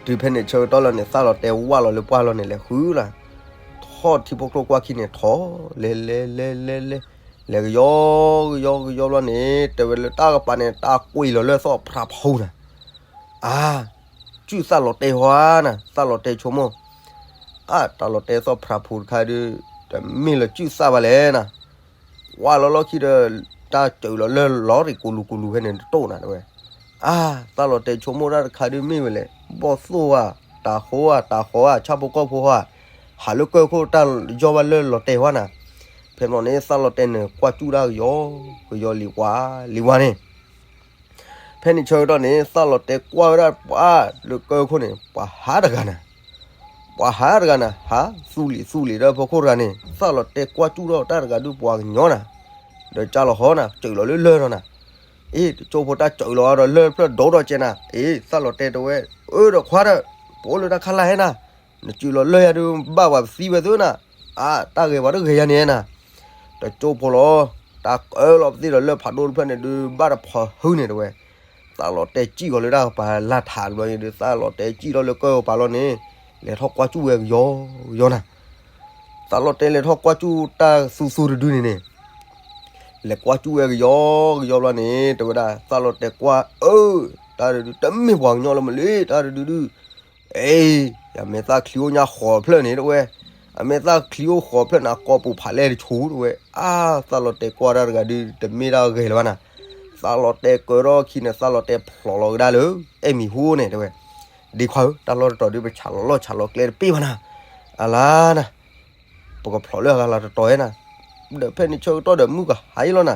တုၤဖဲန့ၣ်ဆၢကတီၢ်လီၤန့ၣ် သၣ်လီၤတဲာ်ဝၢ်လီၤလၢပှၢ်လီၤန့ၣ် လဲၤဃုလီၤ, ထီၣ်ထံဖိကျိၣ်ကွၢ်ခံန့ၣ် ထီၣ် လဲၤလဲၤလဲၤလဲၤလဲၤ လဲၤကယီကယီကယီဘျီန့ၣ် တဲဝဲလၢတၢ်ကပၤန့ၣ် တၢ်ကွံာ်လီၤလၢသီၣ်ဖျးဖူနၤ, အါ ကုၢ်သၣ်လီၤတဲာ်ဟီဧါနၤ သၣ်လီၤတဲာ်ဆိကမိၣ်, အါ တၢ်လီၤတဲာ်သီၣ်ဖျးဖူတခါဒုး တမ့ၢ်လၢကုၢ်သၣ်ဘၣ်လဲၣ်နၤ ကွၢ်လီၤလီၢ်ခံဒီး တၢ်စၢၤလီၤလၢလီၤရံးကူလူကူလူဖဲန့ၣ်တတိၢ်နၤတဝဲ, အါ သၣ်လီၤတဲာ်ဆိကမိၣ်တၢ်တခါဒုးမ့ၢ်ဝဲလဲၣ်, ဘီၣ်သိၣ်ဧါ, တၤဃိဧါ, တၤဃီဧါ, ဆၣ်ဖိကီၢ်ဖိဧါ, ဟးလၢကၢၢ်ခိၣ်တၢ်ယီၢ်ဘၣ်လၢလီၤတဲာ်ဟီနၤ, ဖဲန့ၣ်န့ၣ် သၣ်လီၤတဲာ်န့ၣ် ကွၢ်စူၣ်တၢ်ကယီကယီလံၤဝါလံၤဝါန့ၣ် ဖဲန့ၣ်ဆၢကတီၢ်န့ၣ် သၣ်လီၤတဲာ်ကွၢ်ဝဲဒၣ်ပှၤလၢကၢၢ်ခိၣ်န့ၣ် ပှၤဟးတဂၤနၤ, ပှၤဟးတဂၤနၤ ဟးသူၣ်လံာ်သူၣ်လံာ်ဒီးဖီခိၣ်တဂၤန့ၣ် သၣ်လီၤတဲာ်ကွၢ်စူၣ်ထီၣ်တၢ်တဂၤဒုးပှၤကညီနၤ, ဒီးကၢ်လီၤဟီနၤ စၢၤလီၤလၢလၢၢ်လီၤနၤ, အ့ တကၠိဖိတၢ်စၢၤလီၤဒီးလၢၢ်ဖျၢၣ်ဒိၣ်ထီၣ်ကဲနၤ, အ့ သၣ်လီၤတဲာ်တဲဝဲ အၢ ဒီးခွါဒီး ပအိၣ်လၢတၢ်ခါလၢ်ဟဲနၤ, နစၢၤလီၤလၢၢ်ယၤဒုးဘၣ်ပှၤသံဝဲသုနၤ, အါ တၢ်ဂ့ၤပှၤတဂ့ၤယၤန့ၣ်နၤ တကၠိဖိလီၤ, တၢ်ကၢလီၤပသ့ၣ်ဒီးလၢၢ်ဖးဒိၣ်တဖျၢၣ်န့ၣ်ဒုး ဘၣ်တဖီဟုန့ၣ်တဝဲ, သၣ်လီၤတဲာ်စံၣ်ဂီၤလၢတၢ်ကပၤလၢ်ထးတဘျီန့ၣ်ဒုး သၣ်လီၤတဲာ်စံၣ်ထီၣ်လၢကၢၢ်ကပၤလီၤန့ၣ်, လဲၤထီၣ်ကွၢ်စူၣ်ဝဲကယီကယီနၤ, သၣ်လီၤတဲာ်လဲၤထီၣ်ကွၢ်စူၣ်တၢ်သူသူတဒုန့ၣ်န့ၣ်, လဲၤကွၢ်စူၣ်ဝဲကယီကယီဘျီန့ၣ် တဲဝဲဒၣ် သၣ်လီၤတဲာ်ကွၢ် အၢ တၢ်တဒုဒု တမ့ၢ်ပှၤကညီလၢမ့ၢ်လံ တၢ်တဒုဒု အ့ အမဲာ်သၣ်ချံအိၣ်ညါဃိးဖျၢၣ်န့ၣ်တဝဲ, အမဲာ်သၣ်ချံအိၣ်ဃိးဖျၢၣ်န့ၣ် ကိာ်ပူၤဖးလဲၢ်တဆူတဝဲ, အါ သၣ်လီၤတဲာ်ကွၢ်တၢ်တဂၤဒုး တမ့ၢ်တၢ်ဂဲၤလၢၤဘၣ်နၤ, သၣ်လီၤတဲာ်ကၢထီၣ်ခံန့ၣ် သၣ်လီၤတဲာ်ဖျိးလီၤကဒါလၢ အဲၣ်မံၤဟူန့ၣ်တဝဲ, ဒ့ခွါဧၢ တၢ်လီၢ်တတီၤဒုး ပဆးလီၤလီၢ်ဆးလီၤကျဲတပ့ၢ်ဘၣ်နၤ, အလါနၤ ပကဖျိးလၢအဂၤလီၤတတီၤဧါနၤ, ဒီးဖဲန့ၣ်ဆၢကတီၢ်ဒီးမုၢ်ကဟါအံၤလီၤနၤ,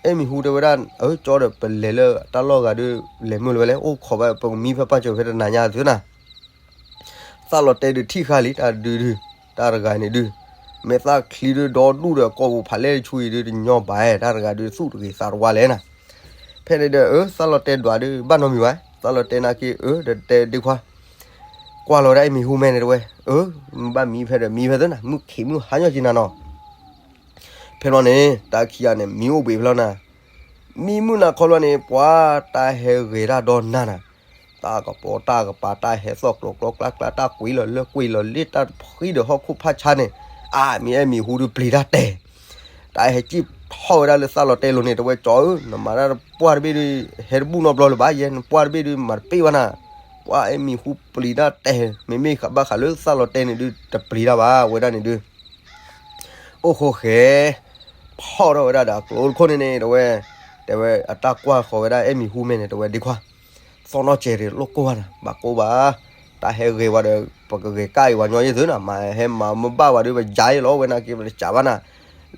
အဲၣ်မံၤဟူတဲဝဲဒၣ် အၢ ကၠီဒီးပလဲၤလၢတၢ်လီၢ်ဂၤဒုး လဲၤမုၢ်လၢၤဝဲလဲၣ် အိၣ်ခိးဘၣ် ပကမံဖဲပၢ်စၢၤဖဲတနၤညါသုနၤ, သၣ်လီၤတဲာ်ဒုးထံၣ်ဃာ်လံ တၢ်တဒုဒု, တၢ်တဂၤန့ၣ်ဒုး, မဲာ်သၣ်ချံဒုးဒီဒူၣ်ဒီး ကိာ်ပူၤဖးလဲၢ်တဆူအံၤဒုး တညီဘၣ် တၢ်တဂၤဒုး သူၣ်တဂ့ၤသးတဝါလဲၣ်နၤ, ဖဲန့ၣ်ဒီး အၢ သၣ်လီၤတဲာ်ဒွးဒုး ဘၣ်နီတမံၤဘၣ်, သၣ်လီၤတဲာ်နာ်က့ အၢ ဒီးတဲဒ့ခွါ ကွၢ်လီၤဝဲဒၣ်အမံၤဟူမဲာ်န့ၣ်တဝဲ, အၢ မ့ၢ်ဘၣ်မံဖဲဒီးမံဖဲသ့နၤ, မုၢ်ခံးမုၢ်ဟါညီက့ၤနၤနီၤ, ဖဲဘျီန့ၣ် တၢ်ခံဂၤန့ၣ် မံအိၣ်ဘှံးဖဲလီၤနၤ, မံမုၢ်နၤခီဘျီန့ၣ် ပှၤတၢ်ဟဲဂဲၤတၢ်ဒီနၤနၤ, တၢ်ကပီၤတၢ်ကပၤ တၢ်ဟဲသီၣ်ကျိၤကျီကျါကျါ တၢ်ကွံာ်လီၤလၢကွံာ်လီၤလ့ တၢ်ဖှံဒီးဟီၣ်ခိၣ်ဖးဆါန့ၣ်, အါ မ့ၢ်အဲၣ်မံၤဟူဒုးပျံၤတၢ်တဲာ်, တၢ်ဟဲစံၣ်ထီၣ်ဝဲဒၣ်လၢသၣ်လီၤတဲာ်လိၤန့ၣ် တဲဝဲကၠီဧၢ, နမၤတၢ်ပှၢ်တဘ့ၣ်ဒုး ဟဲတဘူၣ်နီတဘျီလၢၤဘၣ်, ယဲနပှၢ်တဘ့ၣ်ဒုးမၤတပ့ၢ်ဘၣ်နၤ, ပှၢ်အဲၣ်မံၤဟူပျံၤတၢ်တဲာ်, မ့မ့ၢ်ဘၣ်ဃးလၢသၣ်လီၤတဲာ်န့ၣ်ဒုး တပျံၤတၢ်ဘၣ်ဝဲဒၣ်န့ၣ်ဒုး အိၣ်ဃိဃဲၤ ဖီၣ်ထီၣ်ဝဲဒၣ်ဒီးအကျိတခိၣ်န့ၣ်န့ၣ် တဲဝဲ, တဲဝဲအတၢ်ကွၢ်ဃီၤဝဲဒၣ်အဲၣ်မံၤဟူမဲာ်န့ၣ် တဲဝဲဒ့ခွါ, သီၣ်နီၣ်စဲးရ့ၣ်လိၣ်ကိၢ်ဘၣ်နၤ, ဘၣ်ကိၢ်ဘၣ်, တၢ်ဟဲဂ့ၤဝဲဒီး ပကဂဲၤကၣ်အံၤဝဲညီယဲၢ်သုနၤ, မၤဟဲမၤမ့ၢ်ဘၣ်ဝဲဒီး ပယါအံၤလီၤဝဲနာ်က့ ပတစးဘၣ်နၤ,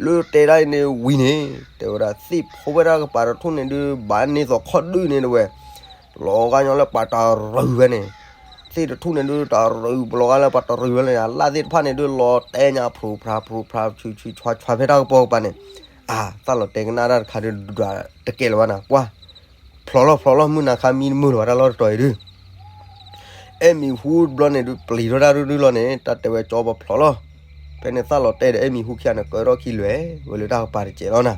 လၢတဲဒၣ်အံၤန့ၣ်ဝံၤန့ၣ် တဲဝဲဒၣ်သ့ၣ်ဖိဝဲဒၣ်ကပၤတထူၣ်န့ၣ်ဒုး ဘၣ်န့ၢ်သိးခီၣ်ဒုၣ်န့ၣ် တဲဝဲ လီၤဂာ်ညီလၢပှၤတရူးဝဲန့ၣ်, သ့ၣ်တထူၣ်န့ၣ်ဒုး တရူးပလီၤဂာ်လၢပှၤတရူးဝဲန့ၣ် အလၣ်သ့ၣ်တဖၣ်န့ၣ်ဒုး လီၤတဲညါဖျိဖျါဖျိဖျါ ဆူဆူဆှါဆှါဖဲတၢ်ကပီၤကပၤန့ၣ်, အါ သၣ်လီၤတဲာ်ကနၣ်တၢ်တခါဒုး ဒွးတကဲလၢၤဘၣ်နၤ, ပှၢ် ဖျိလီၤဖျိလီၤ မုၢ်နၤခါမံတမုာ်လၢၤဘၣ်တၢ်လီၢ်တတီၤအံၤဒုး အဲၣ်မံၤဟူတဘျီန့ၣ်ဒုး ပျံၤထီၣ်တၢ်ဒုဒုလီၤန့ၣ် တၢ်တဲဝဲကၠီပဖျိလီၤ, ဖဲန့ၣ်သၣ်လီၤတဲာ်ဒီးအဲၣ်မံၤဟူခံဂၤန့ၣ် ကၢထီၣ်ခံလဲၤဝဲလၢတၢ်ကပၤတစဲးလီၤနၤ,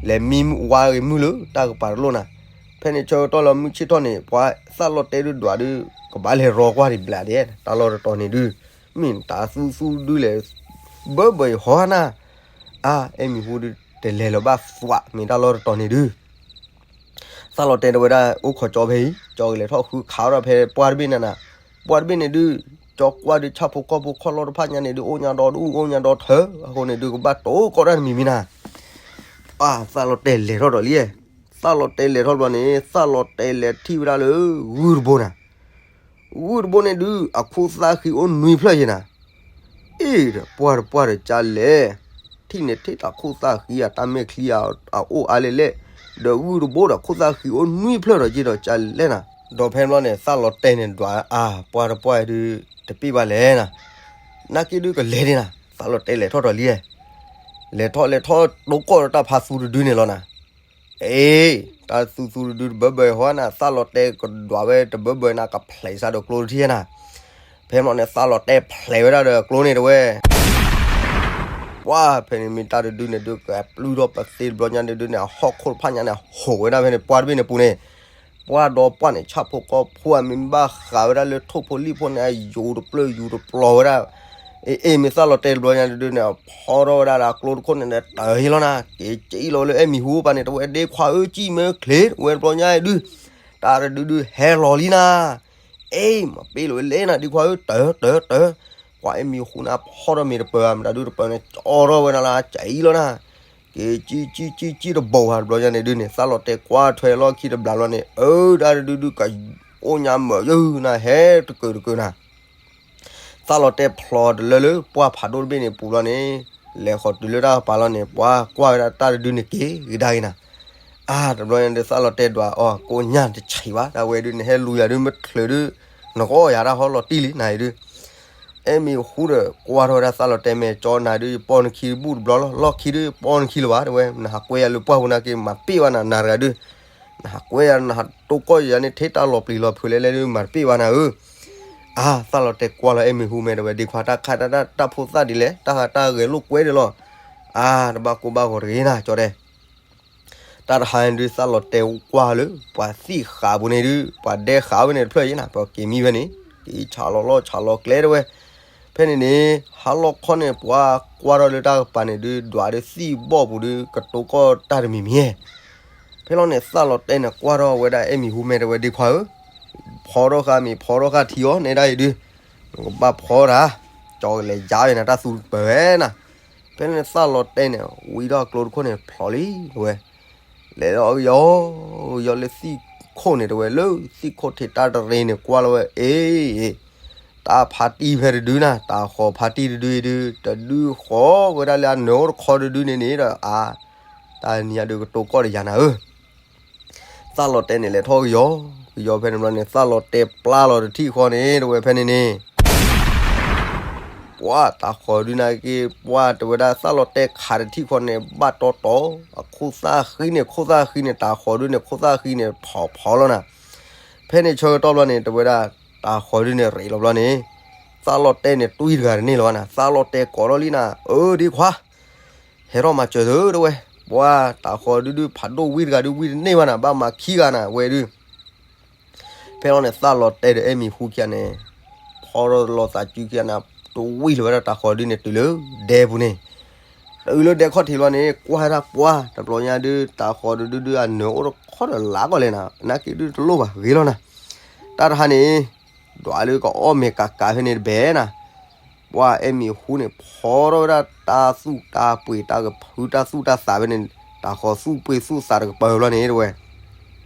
လဲၤမံဝါဂ့ၤမုၢ်လၢတၢ်ကပၤတလိၣ်နၤ, ဖဲန့ၣ်ဆၢကတီၢ်လၢမုၢ်ဆ့ၣ်ထီၣ်န့ၣ် ပှၤသၣ်လီၤတဲာ်ဒုးဒွးဒုး ကဘၣ်လဲၤရီကွၢ်ဒံးဘျးဒဲး တၢ်လီၢ်တတီၤန့ၣ်ဒုး, မ့ၢ်တၢ်သူသူဒုးလဲၤ ဘၢဘၢအံၤဟီနၤ, အါ အဲၣ်မံၤဟူဒုး တလဲၤလၢၤဘၣ်သွး မ့ၢ်တၢ်လီၢ်တတီၤန့ၣ်ဒုး သၣ်လီၤတဲာ်တဲဝဲဒၣ် အိၣ်ခိးကၠီဖဲအံၤ ကၠီကလဲၤထီၣ်ဃုခးထီၣ်ဖဲပှၢ်တဘ့ၣ်န့ၣ်နၤ, ပှၢ်တဘ့ၣ်န့ၣ်ဒုး ကၠီကွၢ်ဒုးဆၣ်ဖိကီၢ်ဖိခီၣ်လီၢ်တဖၣ်ညါန့ၣ်ဒုး အိၣ်ညါဒီဒူၣ် အိၣ်ညါဒီထၢ အဃိန့ၣ်ဒုး ကဘၣ်တိၢ်ကီၢ်တၢ်တမံၤမံၤနၤ, အါ သၣ်လီၤတဲာ်လဲၤထီၣ်ဒီးလံ, သၣ်လီၤတဲာ်လဲၤထီၣ်ဘျီန့ၣ် သၣ်လီၤတဲာ်လဲၤထံၣ်ဝဲဒၣ်လၢ ဂုၢ်တဘိနၤ ဂုၢ်တဘိန့ၣ်ဒုး အခိၣ်သၣ်ဃံအိၣ်နွံဖျၢၣ်ယဲနၤ, အ့ၣ်ဒီးပှၢ်တပှၢ်ဒီးကၢ်လဲၣ်, ထံၣ်န့ၣ်ထံၣ်တၢ်ခိၣ်သၣ်ဃံအတၢ်မဲာ်ချံအ အအိၣ်အါလဲၣ်လဲၣ်, ဒီးဂုၢ်တဘိဒီးခိၣ်သၣ်ဃံအိၣ်နွံဖျၢၣ်ဒီးက့ဒီးကၢ်လဲၣ်နၤ, ဒီးဖဲန့ၣ်ဘျီန့ၣ် သၣ်လီၤတဲာ်န့ၣ်ဒွးအါ ပှၢ်တပှၢ်ဒုး တပ့ၢ်ဘၣ်လဲၣ်နၤ, နာ်က့ဒုးကလဲၤန့ၣ်နၤ, သၣ်လီၤတဲာ်လဲၤထီၣ်ဒီးလံ, လဲၤထီၣ်လဲၤထီၣ်တိၢ်ကီၢ်ဒီးတၢ်ဖးသူတဒုန့ၣ်လီၤနၤ အ့ တၢ်သူသူတဒုတဘၢဘၢဟီနၤ သၣ်လီၤတဲာ်ကဒွးဝဲတဘၢဘၢနၤ ကဖျဲးစးဒီးကျိတထံၣ်နၤ, ဖဲန့ၣ်န့ၣ် သၣ်လီၤတဲာ်ဖျဲးဝဲဒၣ်ဒီးကျိန့ၣ်တဲဝဲ, ပှၢ်ဖဲန့ၣ်မ့ၢ်တၢ်တဒုန့ၣ်ဒုး ကပျုၢ်ထီၣ်ပသ့တဘျီညါန့ၣ်ဒုးန့ၣ် အဟီၣ်ခိၣ်တဖၣ်ညါန့ၣ် ဟိးဝဲဒၣ်ဖဲန့ၣ် ပှၢ်တဘ့ၣ်န့ၣ်ပူၤန့ၣ်, ပှၢ်ဒီးပှၢ်န့ၣ် ဆၣ်ဖိကီၢ်ဖိအမ့ၢ်ဘၣ်ဃးဝဲဒၣ်လၢထိၣ်ဖိလံၣ်ဖိန့ၣ် အယူၤတပျၢၢ်ယူၤတပျီၤဝဲဒၣ် အ့ အ့ မ့ၢ်သၣ်လီၤတဲာ်တဘျီညါဒုးန့ၣ် ဖီထီၣ်ဝဲဒၣ်ဒီးကျိတခိၣ်န့ၣ် တၢ်ဟ့ၣ်လီၤနၤ က့ၤက့ၤလီၤလၢအဲၣ်မံၤဟူပၢ်န့ၣ် တဲဝဲဒ့ခွါဧၢ ကံၣ်မ့ၢ်ချ့ ဝဲတဘျီညါအံၤဒုး တၢ်တဒုဒုးဟဲလီၤလံနၤ, အ့ မၤပ့ၢ်လီၤဝဲလဲၣ်နၤ ဒ့ခွါဧၢ တၢ်တၢ်တၢ်, ပှၤအဲၣ်မံၤဟူနၤဖီထီၣ်မ့ၢ်တပၢၤ မတၤဒုးတပၢၤန့ၣ် ကၠီထီၣ်ဝဲနၤလၢကံၣ်လီၤနၤ က့ၤကံၣ်ကံၣ်ကံၣ်ကံၣ်တဘိးဘၣ်တဘျီညါန့ၣ်ဒုးန့ၣ် သၣ်လီၤတဲာ်ကွၢ်ထွဲလီၢ်ခံတဘျီလီၤန့ၣ် အၢ တၢ်တဒုဒုးကအိၣ်ညါမၢာ်ယုာ်နၤ ဟဲတကၢၤတကၢၤနၤ, သၣ်လီၤတဲာ်ဖျိးတလၢလၢပှၢ်ဖးဒိၣ်တဘ့ၣ်န့ၣ်ပူၤဘျီန့ၣ် လဲၤဃီၤတုၤလၢတၢ်ကပၤလီၤန့ၣ် ပှၤကွၢ်ဝဲဒၣ်တၢ်တဒုန့ၣ်က့ၤကဒါက့ၤနၤ, အါ တဘျီညါဒုးသၣ်လီၤတဲာ်ဒွးအီၤ ကိးညါတဆံးဘၣ် တၢ်ဝဲဒုးန့ၣ် ဟဲလူၤယၤဒုးမ့ၢ်ချုးဒုး နကအီၣ်ယၤတၢ်ဟီလီၤတံၢ်လံနၤအံၤဒုး အဲၣ်မ့ၢ်ဟူဒီးကွၢ်ထီၣ်ဝဲဒၣ်သၣ်လီၤတဲာ် မ့ၢ်ကၠီနၤဒုး ယပီၢ်နခံတဘူၣ်တဘျီလီၤ လီၢ်ခံဒုးယပီၢ်နခံလၢၤဘၣ် တဲဝဲ နဟးကွဲယၤလၢပှၢ်ပူၤနာ်က့ မၤပ့ၢ်ဘၣ်နၤနၤတဂၤဒုး နဟးကွဲယၤ နဟးတိၢ်ကီၢ်ယၤန့ၣ် ထဲတၢ်လီၤပျံၤလီၤဖုးလဲၣ်လဲၣ်ဒုး မၤတပ့ၢ်ဘၣ်နၤဧၢ, အါ သၣ်လီၤတဲာ်ကွၢ်လီၤအဲၣ်မ့ၢ်ဟူမဲာ်တဲဝဲ ဒ့ခွါတၢ်ခါတၢ်တၢ်ဖိသၣ်ဒ်လဲၣ် တၢ်ခါတၢ်ဂဲၤလိာ်ကွဲဒၣ်လီၤ, အါ တဘၣ်ကိၢ်ဘၣ်ဂီၤတဂ့ၤနၤ ကၠီတဲ တၢ်တဟါန့ၣ်ဒုး သၣ်လီၤတဲာ်ကွၢ်လၢ ပှၤသံၣ်ဃာ်ပူၤန့ၣ်ဒုး ပှၤဒဲဃာ်ဝဲန့ၣ်တဖျၢၣ်ယဲနၤ ပှၤက့ၤမံဝဲန့ၣ် က့ၤဆးလီၤလီၢ်ဆးလီၤကျဲတဲဝဲ, ဖဲန့ၣ်န့ၣ် ဟါလီၤခီန့ၣ် ပှၤကွၢ်ထီၣ်လၢတၢ်ကပၤန့ၣ်ဒုး ဒွးဒီးသံၣ်ဘီၣ်ပူၤဒုး ကတိၤကီၢ်တၢ်တမံၤမံၤ, ဖဲလီၤန့ၣ် သၣ်လီၤတဲာ်န့ၣ် ကွၢ်ထီၣ်ဝဲဒၣ်အဲၣ်မံၤဟူမဲာ်တဲဝဲ ဒ့ခွါဧၢ, ဖီထီၣ်ဃာ်မ့ၢ်ဖီထီၣ်ဃာ်ထံအီၤ နဲဒၣ်အံၤဒုး နကဘၣ်ဖီတၢ်, ကၠီကလဲၤယါဝဲနၤ တၢ်သူတပၢၤဝဲနၤ, ဖဲန့ၣ်သၣ်လီၤတဲာ်န့ၣ် ဝံထီၣ်ကျိတခိၣ်န့ၣ် ဖျိးလံတဲဝဲ, လဲၤလီၤကယီကယီလၢသံၣ်ခိၣ်န့ၣ်တဲဝဲ လၢသံၣ်ခိၣ်ထံးတၢ်တရံးန့ၣ် ကွၢ်လီၤဝဲ အ့ တၢ်ဖးတံၢ်ဖဲတဒုနၤ တၢ်ဃီၤဖးတံၢ်တဒုအံၤဒုး တဒုဃီၤဝဲဒၣ်လၢအနၢၤအိၣ်တခီတဒုန့ၣ်န့ၣ်ဒီး အါ တၢ်နံၤညါဒုးကတိၤကီၢ်ဒီးယၤနၤဧၢ, သၣ်လီၤတဲာ်န့ၣ် လဲၤထီၣ်ကယီကယီဖဲန့ၣ်ဘျီန့ၣ် သၣ်လီၤတဲာ်ပျၢ်လီၤတထံၣ်ဃီန့ၣ်တဲဝဲဖဲန့ၣ်န့ၣ် ပှၢ်တၢ်ဃီၤဒုးနာ်က့ ပှၢ်တဲဝဲဒၣ်သၣ်လီၤတဲာ်ခးတထံၣ်ဃီန့ၣ် ဘၣ်တီတီ အခိၣ်သၣ်ဃံန့ၣ် ခိၣ်သၣ်ဃံန့ၣ် တၢ်ဃီၤဒုးန့ၣ် ခိၣ်သၣ်ဃံန့ၣ် ဖီဖီလီၤနၤ, ဖဲန့ၣ်ဆၢကတီၢ်ဘျီန့ၣ် တဲဝဲဒၣ် တၢ်ဃီၤဒုးန့ၣ် ရ့းလီၤဘျီန့ၣ် သၣ်လီၤတဲာ်န့ၣ် တွံၢ်တဂၤတန့ၢ်လၢၤဘၣ်နၤ သၣ်လီၤတဲာ်ကိးထီၣ်လံနၤ အၢ ဒ့ခွါ ဟဲထီၣ်မၤစၢၤသုတဲဝဲ, ပှၢ်တၢ်ဃီၤဒုးဒုးဖးဒိၣ်ဝံတဂၤဒုးဝံတန့ၢ်ဘၣ်နၤ ဘၣ်မၤခံဂၤနၤဝဲဒုး ဖဲလီၤန့ၣ် သၣ်လီၤတဲာ်ဒီးအဲၣ်မံၤဟူခံဂၤန့ၣ် ဖီထီၣ်လီၤသးစုခံဂၤန့ၣ် တဝံၣ်လီၤဝဲဒၣ်တၤဃီၤဒုန့ၣ် တုၤလၢဒဲပူၤန့ၣ်, တုၤလၢဒဲခီၣ်ထံးလီၤန့ၣ် ကွၢ်ဝဲဒၣ်ပှၢ် တဘျီညါဒု တၤဃီၤတဒုဒုအနၢၤအိၣ်တခီတလးကီၢ်လဲၣ်နၤ နာ်က့ဒုတလိၣ်ဘၣ် ဂ့ၤလီၤနၤ. တၢ်တဟါန့ၣ် ဒွးလၢကအီၣ်မ့ၤကးကးဖဲန့ၣ်တဘဲနၤ, ပှၢ်အဲၣ်မံၤဟူန့ၣ် ဖီထီၣ်ဝဲဒၣ်တၢ်သူၣ်တၢ်ပှ့ၤ တၢ်ကဖုတၢ်သူၣ်တၢ်သးဖဲန့ၣ်, တၤဃီၤသူၣ်ပှ့ၤသူၣ်သးတကပၤဘျီန့ၣ် တဲဝဲ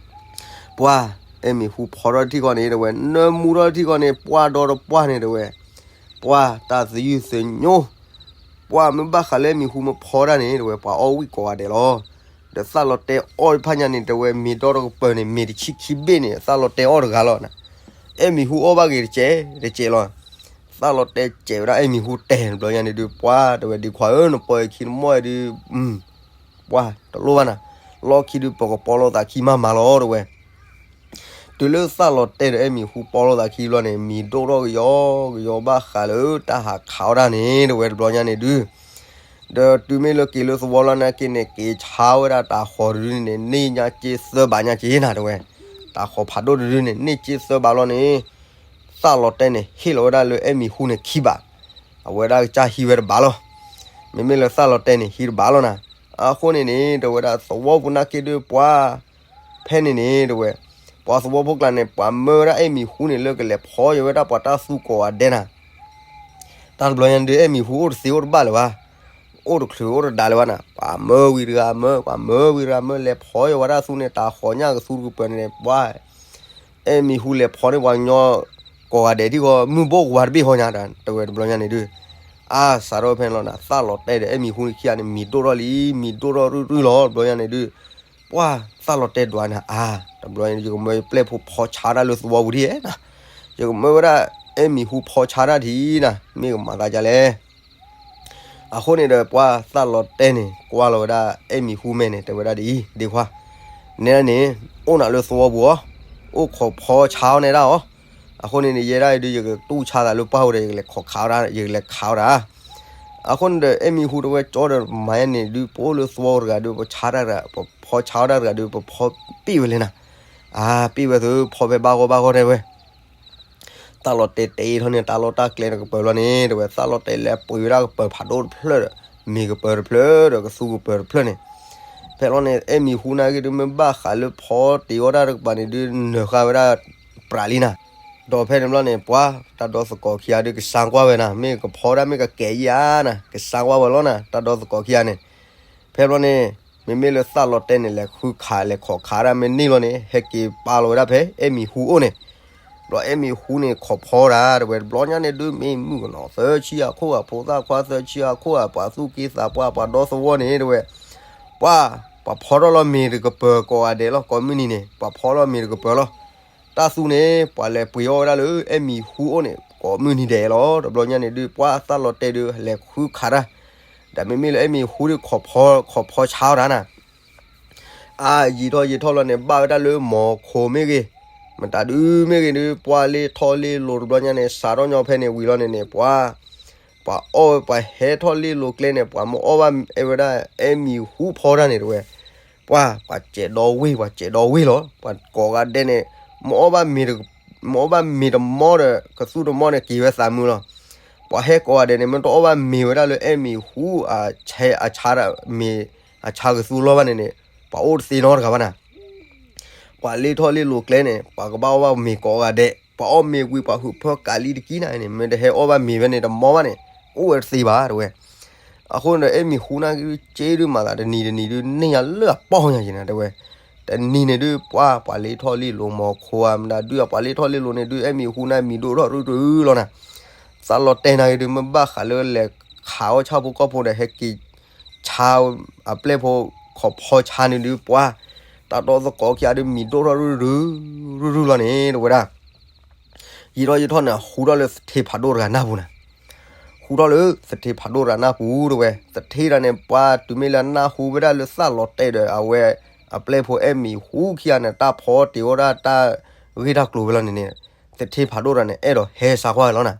ပှၢ်အဲၣ်မံၤဟူဖီထီၣ်ထံၣ်ဃီန့ၣ် တဲဝဲ နၢမူထီၣ်ထံၣ်ဃီန့ၣ် ပှၢ်ဒီတပှၢ်န့ၣ် တဲဝဲ, ပှၢ်တၢ်သယုၢ်သညိ, ပှၢ်မ့ၢ်ဘၣ်ဃးလၢအဲၣ်မံၤဟူမ့ၢ်ဖီတၢ်န့ၣ် တဲဝဲ ပှၤအီၣ်ဝံၣ်ကိးဂၤဒဲးလီၤ. ဒီးသၣ်လီၤတဲအီၣ်ဖးညါန့ၣ် တဲဝဲ မ့ၤဒီတကပၤန့ၣ် မ့ၤတဆံခံဘ့ၣ်န့ၣ် သၣ်လီၤတဲအီၣ်တဂၤလီၤ. အဲၣ်မံၤဟူအီၣ်ဘၣ်ဂ့ၤတကဲးတကဲးလီၤ. သၣ်လီၤတဲစဲးဝဲဒၣ်အဲၣ်မံၤဟူတဲာ်တဘျီညါန့ၣ်ဒု ပှၢ်တဲဝဲ ဒ့ခွါဧၢ နပၢၤခံနမီၢ်ဒု ပှၢ်တလိၣ်ဘၣ်နၤ, လီၢ်ခံဒု ပကပီလိာ်သးခံမးမးလီၤ တဲဝဲ. တုၤလၢသၣ်လီၤတဲာ်ဒီးအဲၣ်မံၤဟူပီလိာ်သးခံဘျီန့ၣ် မံၤဒိၣ်ထီၣ်ကယီကယီဘၣ်ဃးလၢတၢ်ဟးခးအီၣ်တၢ်န့ၣ် တဲဝဲ တဘျီညါန့ၣ်ဒု ဒီးတုၤမ့ၢ်လၢက့ၤလၢသဝီလီၤနာ်က့န့ၣ် က့ၤဆါဝဲဒၣ်တၤဃီၤတဒုန့ၣ် န့ၢ်ညါက့သၢဘးညါက့နၤ တဲဝဲ, တၤဃီၤဖးဒိၣ်တဒုန့ၣ် န့ၢ်က့သၢဘးလီၤန့ၣ် သၣ်လီၤတဲာ်န့ၣ် ဟ့ၣ်လီၤဝဲဒၣ်လၢအဲၣ်မံၤဟူန့ၣ်ခံဘး, အဝဲဒၣ်ကစၢ်ဟံးဝဲတဘးလီၤ. မ့မ့ၢ်လၢသၣ်လီၤတဲာ်န့ၣ် ဟံးတဘးလီၤနၤ. အဃိန့ၣ်န့ၣ် တဲဝဲဒၣ်သဝီပူၤနာ်က့ဒု ပှၢ်ဖဲန့ၣ်န့ၣ် တဲဝဲ, ပှၤသဝီဖိကျါန့ၣ် ပှၤမၢဝဲဒၣ်အဲၣ်မံၤဟူန့ၣ် လၢကလဲၤဖီယိာ်ဝဲဒၣ်ပှၤတၢ်သူကိးဂၤဒဲးနၤ. တၢ်တဘျီညါဒု အဲၣ်မံၤဟူအိၣ်တသ့အိၣ်တဘၣ်လၢၤဘၣ်, အိၣ်တချုးအိၣ်တဒါလၢၤဘၣ်နၤ. ပှၤမၢဝံၤတဂၤမၢ, ပှၤမၢဝံၤတဂၤမၢ လဲၤဖီယိာ်ဝဲဒၣ်သူန့ၣ် တၤဃီၤညၣ်ကသူတကပၤန့ၣ် ပှၢ် အဲၣ်မံၤဟူလဲၤဖီန့ၢ်ပှၤကညီကိးဂၤဒဲးထံၣ်ဃီ မုၢ်ဘိၣ်ဝါတဘ့ၣ်ဟီညါ တဲဝဲ တဘျီညါန့ၣ်ဒု အါစးထီၣ်ဖဲန့ၣ်လီၤနၤ. သၣ်လီၤတဲာ်ဒီးအဲၣ်မံၤဟူန့ၣ်ခံဂၤန့ၣ် မံၤဒိၣ်ထီၣ်လံ, မံၤဒိၣ်ထီၣ်ရုၢ်ရုၢ်လီၤ တဘျီညါန့ၣ်ဒု ပှၢ်သၣ်လီၤတဲာ်ဒွးနၤ အါ တဘျီညါန့ၣ် ယကမၢယပျဲၢ်ဖိဖီဆါတၢ်လၢသဝီပူၤဒ်နၤ, ယကမၢဝဲဒၣ်အဲၣ်မံၤဟူဖီဆါတၢ်ထံးနၤ မ့ၢ်ကမၤသးဒ်လဲၣ်. အဃိန့ၣ်ဒီး ပှၢ်သၣ်လီၤတဲာ်န့ၣ် ကွၢ်လီၤဝဲဒၣ်အဲၣ်မံၤဟူမဲာ်န့ၣ် တဲဝဲဒၣ်ဒ်အံၤ, ဒ့ခွါ, နဲဒၣ်န့ၣ် အိၣ်နၤလၢသဝီပူၤအီၤ, အိၣ်ခိးဖီဆါအီၤနဲဒၣ်အီၤ, အဃိန့ၣ်န့ၣ် ယဲဒၣ်အံၤဒု ယကတူၢ်ဆါသးလၢပှၢ်ပူၤဒီး ယကလဲၤခးခးဝဲဒၣ်, ယကလဲၤခးဝဲဒၣ်. အဃိန့ၣ်ဒီး အဲၣ်မံၤဟူတဲဝဲ ကၠီဒီးမၤယဲန့ၣ်ဒု ပအိၣ်လၢသဝီတဂၤဒု ပဆါတၢ်တဂၤ, ပဖီဆါဝဲဒၣ်တဂၤဒု ပဖီပ့ၢ်ဝဲလဲၣ်နၤ, အါ ပ့ၢ်ဝဲသု ဖီဖဲဘၣ်ဂီၢ်ဘၣ်ဂီၢ်တဲဝဲ သၣ်လီၤတဲာ်တဲာ်ထီၣ်န့ၣ် တၢ်လီၢ်တၢ်ကျဲတကပၤလီၤန့ၣ် တဲဝဲ သၣ်လီၤတဲာ်လဲၤပှ့ၤဝဲဒၣ်ကပၤဖးဒိၣ်တဖျၢၣ်ဒီး မ့ၤကပၤတဖျၢၣ်ဒီး ကသူကပၤတဖျၢၣ်န့ၣ်, ဖဲလီၤန့ၣ် အဲၣ်မံၤဟူနာ်က့ဒု မ့ၢ်ဘၣ်ဃးလၢဖီတ့ၤအီၣ်တၢ်တကပၤန့ၣ်ဒု နၢၤဃာ်ဝဲဒၣ်ပြးလံနၤ. ဒီးဖဲန့ၣ်ဘျီန့ၣ် ပှၤတၢ်ဒီသကိးခံဂၤဒု ကစၢ်ကွၢ်ဝဲနၤ မ့ၢ်ကဖီဒၣ်မ့ၢ်ကကဲၤယၤနၤ ကစၢ်ကွၢ်ဝဲလီၤနၤ တၢ်ဒီသကိးခံဂၤန့ၣ်. ဖဲဘျီန့ၣ် မ့မ့ၢ်လၢသၣ်လီၤတဲာ်န့ၣ် လဲၤဃုခးလဲၤခိးခးဒၣ်မ့ၢ်န့ၢ်လီၤန့ၣ် ဟဲက့ၤပာ်လီၤဝဲဒၣ်ဖဲအဲၣ်မံၤဟူအိၣ်န့ၣ်, ဘျီအဲၣ်မံၤဟူန့ၣ် ခိးဖီဒၣ်တဲဝဲ တဘျီညါန့ၣ်ဒု မ့ၢ်မုၣ်ကနီၤသၢဆံအခိၣ်ဧါ ဖိသၣ်ခွါသၢဆံအခိၣ်ဧါ ပှၤသူၣ်က့သးပှၢ် ပှၤဒီသဝီန့ၣ်တဲဝဲ ပှၤ ပှၤဖီထီၣ်လီၤမ့ၤတကပၤကိးဂၤဒဲးလီၤ ကိးမုၢ်နံၤန့ၣ် ပှၤဖီလီၤမ့ၤတကပၤလီၤ. တၢ်သူန့ၣ် ပှၤလဲၤပှ့ၤအီၣ်ဝဲဒၣ်လၢအဲၣ်မံၤဟူအိၣ်န့ၣ် ကိးမုၢ်နံၤဒဲးလီၤ. တဘျီညါန့ၣ်ဒု ပှၤသၣ်လီၤတဲာ်ဒု လဲၤဃုခးတၢ်, ဒီးမ့မ့ၢ်လၢအဲၣ်မံၤဟူဒု ခိးဖီဆါအီၣ်တၢ်နၤ အါ ယံာ်ထီၣ်ယံာ်ထီၣ်လီၤန့ၣ် ဘၣ်ဝဲဒၣ်လၢမီၤခိၣ်မ့ၢ်ဂ့ၤ, မတၤဒုမ့ၢ်ဂ့ၤဒု ပှၤလ့ၢ်ထီၣ်လ့ၢ်လိၤတဘျီညါန့ၣ် စးထီၣ်ညီဖဲန့ၣ်ဝံၤလီၤန့ၣ်န့ၣ် ပှၤ ပှၤအီၣ်ဝဲ ပှၤဟဲထီၣ်လ့ၢ်လိၤကျဲန့ၣ် ပှၤမ့ၢ်အီၣ်ဘၣ်အဲၣ်ဝဲဒၣ် အဲၣ်မံၤဟူဖီတၢ်န့ၣ်တဲဝဲ, ပှၤ ပှၤစဲးဒီဝ့ၢ် ပှၤစဲးဒီဝ့ၢ်လီၤ. ပှၤကိးဂၤဒဲးန့ၣ် မ့ၢ်အီၣ်ဘၣ်မ့ၤတ မ့ၢ်အီၣ်ဘၣ်မ့ၤတမီဒီး ကသူတမီန့ၣ် က့ၤဝဲသးမုာ်လီၤ. ပှၤဟဲကိးဂၤဒဲးန့ၣ် မ့ၢ်တအီၣ်ဘၣ်မ့ၤဝဲဒၣ်လၢအဲၣ်မံၤဟူ အဆါ အဆါတၢ် မ့ၤ အဆါကသူလီၤဘၣ်န့ၣ်န့ၣ် ပှၤအိၣ်တသ့နီတဂၤဘၣ်နၤ. ပှၤလ့ၢ်ထီၣ်လ့ၢ်လိၤကျဲန့ၣ် ပှၤကဘၣ်အီၣ်ဘၣ်မ့ၤကိးဂၤဒဲး, ပှၤအီၣ်မ့ၤဝံၤ ပှၤဟုးဖၢကးလံတကံနၤန့ၣ် မ့ၢ်တဟဲအီၣ်ဘၣ်မ့ၤဝဲန့ၣ်တမီဘၣ်န့ၣ် အိၣ်ဝဲတသ့ဘၣ်တဲဝဲ. အဃိန့ၣ်ဒီး အဲၣ်မံၤဟူန့ၣ်က့ဒု စ့ဒုမၤသးတနံၤတနံၤဒု န့ၢ်ညါလၢအပီၢ်ညါက့ၤနၤတဲဝဲ. တနံၤန့ၣ်ဒု ပှၤ ပှၤလ့ၢ်ထီၣ်လ့ၢ်လိၤ မီၤခိၣ်ဧါ မတၤဒု ပှၤလ့ၢ်ထီၣ်လ့ၢ်လိၤန့ၣ်ဒု အဲၣ်မံၤဟူန့ၣ်မံၤဒိၣ်ထီၣ်ရုၢ်ရုၢ်လီၤနၤ. သၣ်လီၤတဲာ်န့ၣ်က့ဒု မ့ၢ်ဘၣ်ဃးလၢလဲၤခးအီၣ်ဆၣ်ဖိကီၢ်ဖိဒီး ဟဲက့ၤဆါ အပျဲၢ်ဖိခိးဖီဆါန့ၣ်ဒု ပှၤ တၢ်ဒီသကိးခံဂၤဒု မံၤဒိၣ်ထီၣ်ရုၢ်ရုၢ် ရုၢ်ရုၢ်လီၤန့ၣ်တဲဝဲဒၣ်. ယံာ်ထီၣ်ယံာ်ထီၣ်န့ၣ် ဟူထီၣ်လၢသထ့ဖးဒိၣ်တဂၤနၢ်ပူၤနၤ. ဟူထီၣ်လၢသထ့ဖးဒိၣ်တဂၤနၢ်ပူၤတဲဝဲ, သထ့တဂၤန့ၣ် ပှၤတုၤမ့ၢ်လၢအနၢ်ဟူဝဲဒၣ်လၢသၣ်လီၤတဲာ်ဒီး အဝဲအပျဲၢ်ဖိအဲၣ်မံၤဟူခံဂၤန့ၣ် တၢ်ဖီတ့ၤအီၣ်ဒၣ်တၢ်ဂ့ၢ်တၢ်ကျိၤဝဲလီၤန့ၣ်န့ၣ်, သထ့ဖးဒိၣ်တဂၤန့ၣ် အဲၣ်ဒိးဟဲစါကွၢ်ဝဲလီၤနၤ.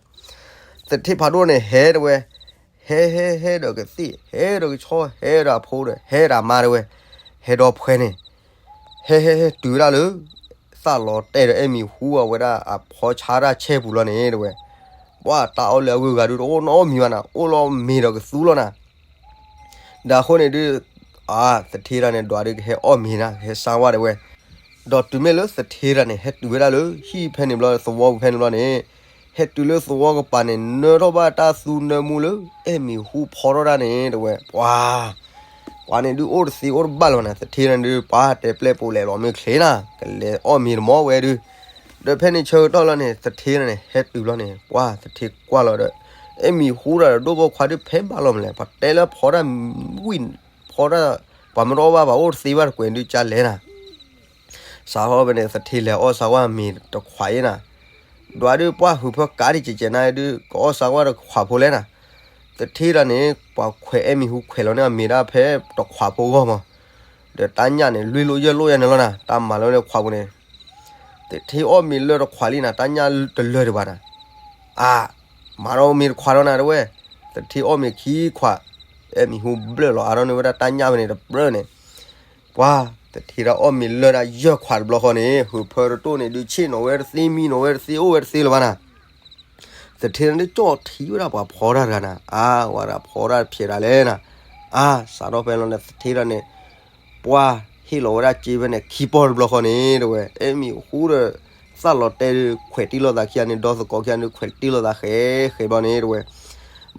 သထ့ဖးဒိၣ်န့ၣ်ဟဲတဲဝဲ, ဟဲဟဲဟဲဒီးကသ့ၣ် ဟဲဒီးကဆီ ဟဲဒီးအဖိဒီး ဟဲဒီးအမါတဲဝဲ, ဟဲဒီးဖှဲန့ၣ် ဟဲဟဲဟဲတုၤဝဲဒၣ်လၢ သၣ်လီၤတဲာ်ဒီးအဲၣ်မံၤဟူအဝဲဒၣ်အဖီဆါတၢ်ဆဲပူၤလီၤန့ၣ်တဲဝဲ. ပှၢ်တၢ်အီၣ်လၢအဂုၤအဂၤဒုးတအိၣ်နီတမံၤဘၣ်နၤ, အိၣ်လီၤမ့ၤဒီးကသူလီၤနၤ. ဒီးအဃိန့ၣ်ဒုး အါ သထ့တၢ်န့ၣ် ဒွးဒုးကဟဲအီၣ်မ့ၤနၤ, ကဟဲစါဝၣ်တဲဝဲ. ဒီးတုၤမ့ၢ်လၢသထ့တၢ်န့ၣ် ဟဲတုၤဝဲဒၣ်လၢဟံၣ်ဖဲန့ၣ်ဘျီ သဝီပူၤဖဲန့ၣ်ဘျီန့ၣ်, ဟဲတုၤလၢသဝီကပၤန့ၣ် နၢထီၣ်ဘၣ်တၢ်သူနၢမူလၢ အဲၣ်မံၤဟူဖီထီၣ်တၢ်န့ၣ်တဲဝဲ, ပှၤ ပှၤန့ၣ်ဒုးအိၣ်တသ့အိၣ်တဘၣ်လၢၤဘၣ်နၤ, သထ့တၢ်န့ၣ်ဒုး ပှၤတဲပျဲၢ်ပိာ်လဲၣ်လီၤမ့ၢ်ချ့နၤ, ကလဲၤအီၣ်မ့ၤတမီၢ်ဝဲဒုး. ဒီးဖဲန့ၣ်ဆၢကတီၢ်လီၤန့ၣ် သထ့တၢ်န့ၣ် ဟဲတုၤဘျီန့ၣ် ပှၢ်သထ့ကွၢ်လီၤဒီး အဲၣ်မံၤဟူတၢ်ဒီး ဒိၣ်ဘီခွါဒုးဖဲဘၣ်လီၤမလဲၣ်, ပှၤတဲလၢဖီတၢ်ဝံၣ် ဖီတၢ် ပှၤမ့ၢ်တအီၣ်ဘၣ် ပှၤအိၣ်တသ့ဘၣ်တကွဲးဒုးကလဲၣ်နၤ. စးထီၣ်ဖဲန့ၣ် သထ့လဲၤအီၣ်စါဝၣ်မ့ၤတခွးအံၤနၤ, ဒွးဒုးပှၢ်ဟုးဖၢကးဒံးကဲးကဲးနၤဒုး ကအီၣ်စါဝၣ်တခွးဖိလဲၣ်နၤ. သထ့တၢ်န့ၣ် ပှၤခွဲးအဲၣ်မံၤဟူခွဲးလီၤန့ၢ်အမ့ၤဒၣ်ဖဲတခွးဖိအဂီၢ်မး, ဒီးတၢ်ညၣ်န့ၣ် လွံၢ်လိၣ်ယဲၢ်လိၣ်ယဲၢ်န့ၣ်လီၤနၤ, တၢ်မၤလၢတခွးပူၤန့ၣ် သထ့အီၣ်မ့ၤလၢတခွးလံနၤ, တၢ်ညၣ်တလၢာ်ဒံးဘၣ်နၤ. အါ မၤဒီးမ့ၤတခွးဒီးနၤတဲဝဲ, သထ့အီၣ်မ့ၤခံခွး, အဲၣ်မံၤဟူဘျၢၣ်လီၤအါထီၣ်န့ၢ်ဝဲဒၣ်တၢ်ညၣ်ဖဲန့ၣ်တပြၢၢ်န့ၣ်, ပှၢ်သထ့တၢ်အီၣ်မ့ၤလၢဒၣ်ယဲၢ်ခွးတဘျီဃီန့ၣ် ဟုးဖၢတတိၢ်န့ၣ်ဒုး ဆ့ၣ်နီၤဝဲတသ့ မံနီၤဝဲတသ့ အိၣ်ဝဲတသ့လၢၤဘၣ်နၤ. သထ့န့ၣ်ဒုးကၠီၣ်ထံဝဲဒၣ်ပှၤဖီတၢ်တဂၤနၤ, အါ ဝဲဒၣ်ဖီတၢ်ဖျဲးတၢ်လဲၣ်နၤ, အါ စးထီၣ်ဖဲလီၤန့ၣ် သထ့တၢ်န့ၣ် ပှၢ်ဟ့ၣ်လီၤဝဲဒၣ်စ့ဖဲန့ၣ် ခံပီၢ်တဘျီဃီန့ၣ်တဲဝဲ, အဲၣ်မံၤဟူဒီး သၣ်လီၤတဲာ်ဒုး ခွဲးတံၢ်လိာ်သးခံဂၤန့ၣ် ဒီသကိးခံဂၤန့ၣ် ခွဲးတံၢ်လိာ်သးဃဲဃဲဘျီန့ၣ်တဲဝဲ,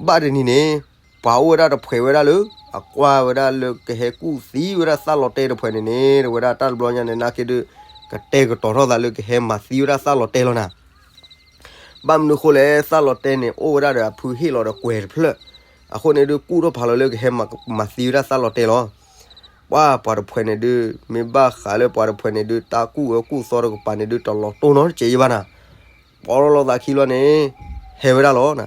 ဘၣ်တနံၤန့ၣ် ပှၤအိၣ်ဝဲဒၣ်တဖှဲးဝဲဒၣ်လၢ အကွၢ်ဝဲဒၣ်လၢကဟဲကူၣ်သံဝဲဒၣ်သၣ်လီၤတဲာ်တဖှဲးန့ၣ်န့ၣ် တဲဝဲဒၣ်တၢ်တဘျီညါန့ၣ် နာ်က့ဒုး ကတဲာ်ကတီၤထီၣ်သးလၢကဟဲမၤသံဝဲဒၣ်သၣ်လီၤတဲာ်လီၤနၤ. ဘၣ်မနုၤဃိလဲၣ် သၣ်လီၤတဲာ်န့ၣ် အိၣ်ဝဲဒၣ်ဒီးအဖုဟ့ၣ်လီၤဒီးကွဲၤတဖျၢၣ်, အဃိန့ၣ်ဒုး ကူၣ်ထီၣ်ဖးလီၤလၢကဟဲမၤသံဝဲဒၣ်သၣ်လီၤတဲာ်လီၤ. ပှၢ်ပှၤတဖှဲးန့ၣ်ဒုး မ့ၢ်ဘၣ်ဃးလၢပှၤတဖှဲးန့ၣ်ဒုး တၢ်ကူၣ်အၢကူၣ်သီတကပၤန့ၣ်ဒုး တလီၤတိၢ်နီတစဲးအံၤဘၣ်နၤ. ပီၢ်ထီၣ်လိာ်သးခံလီၤန့ၣ် ဟဲဝဲဒၣ်လီၤ.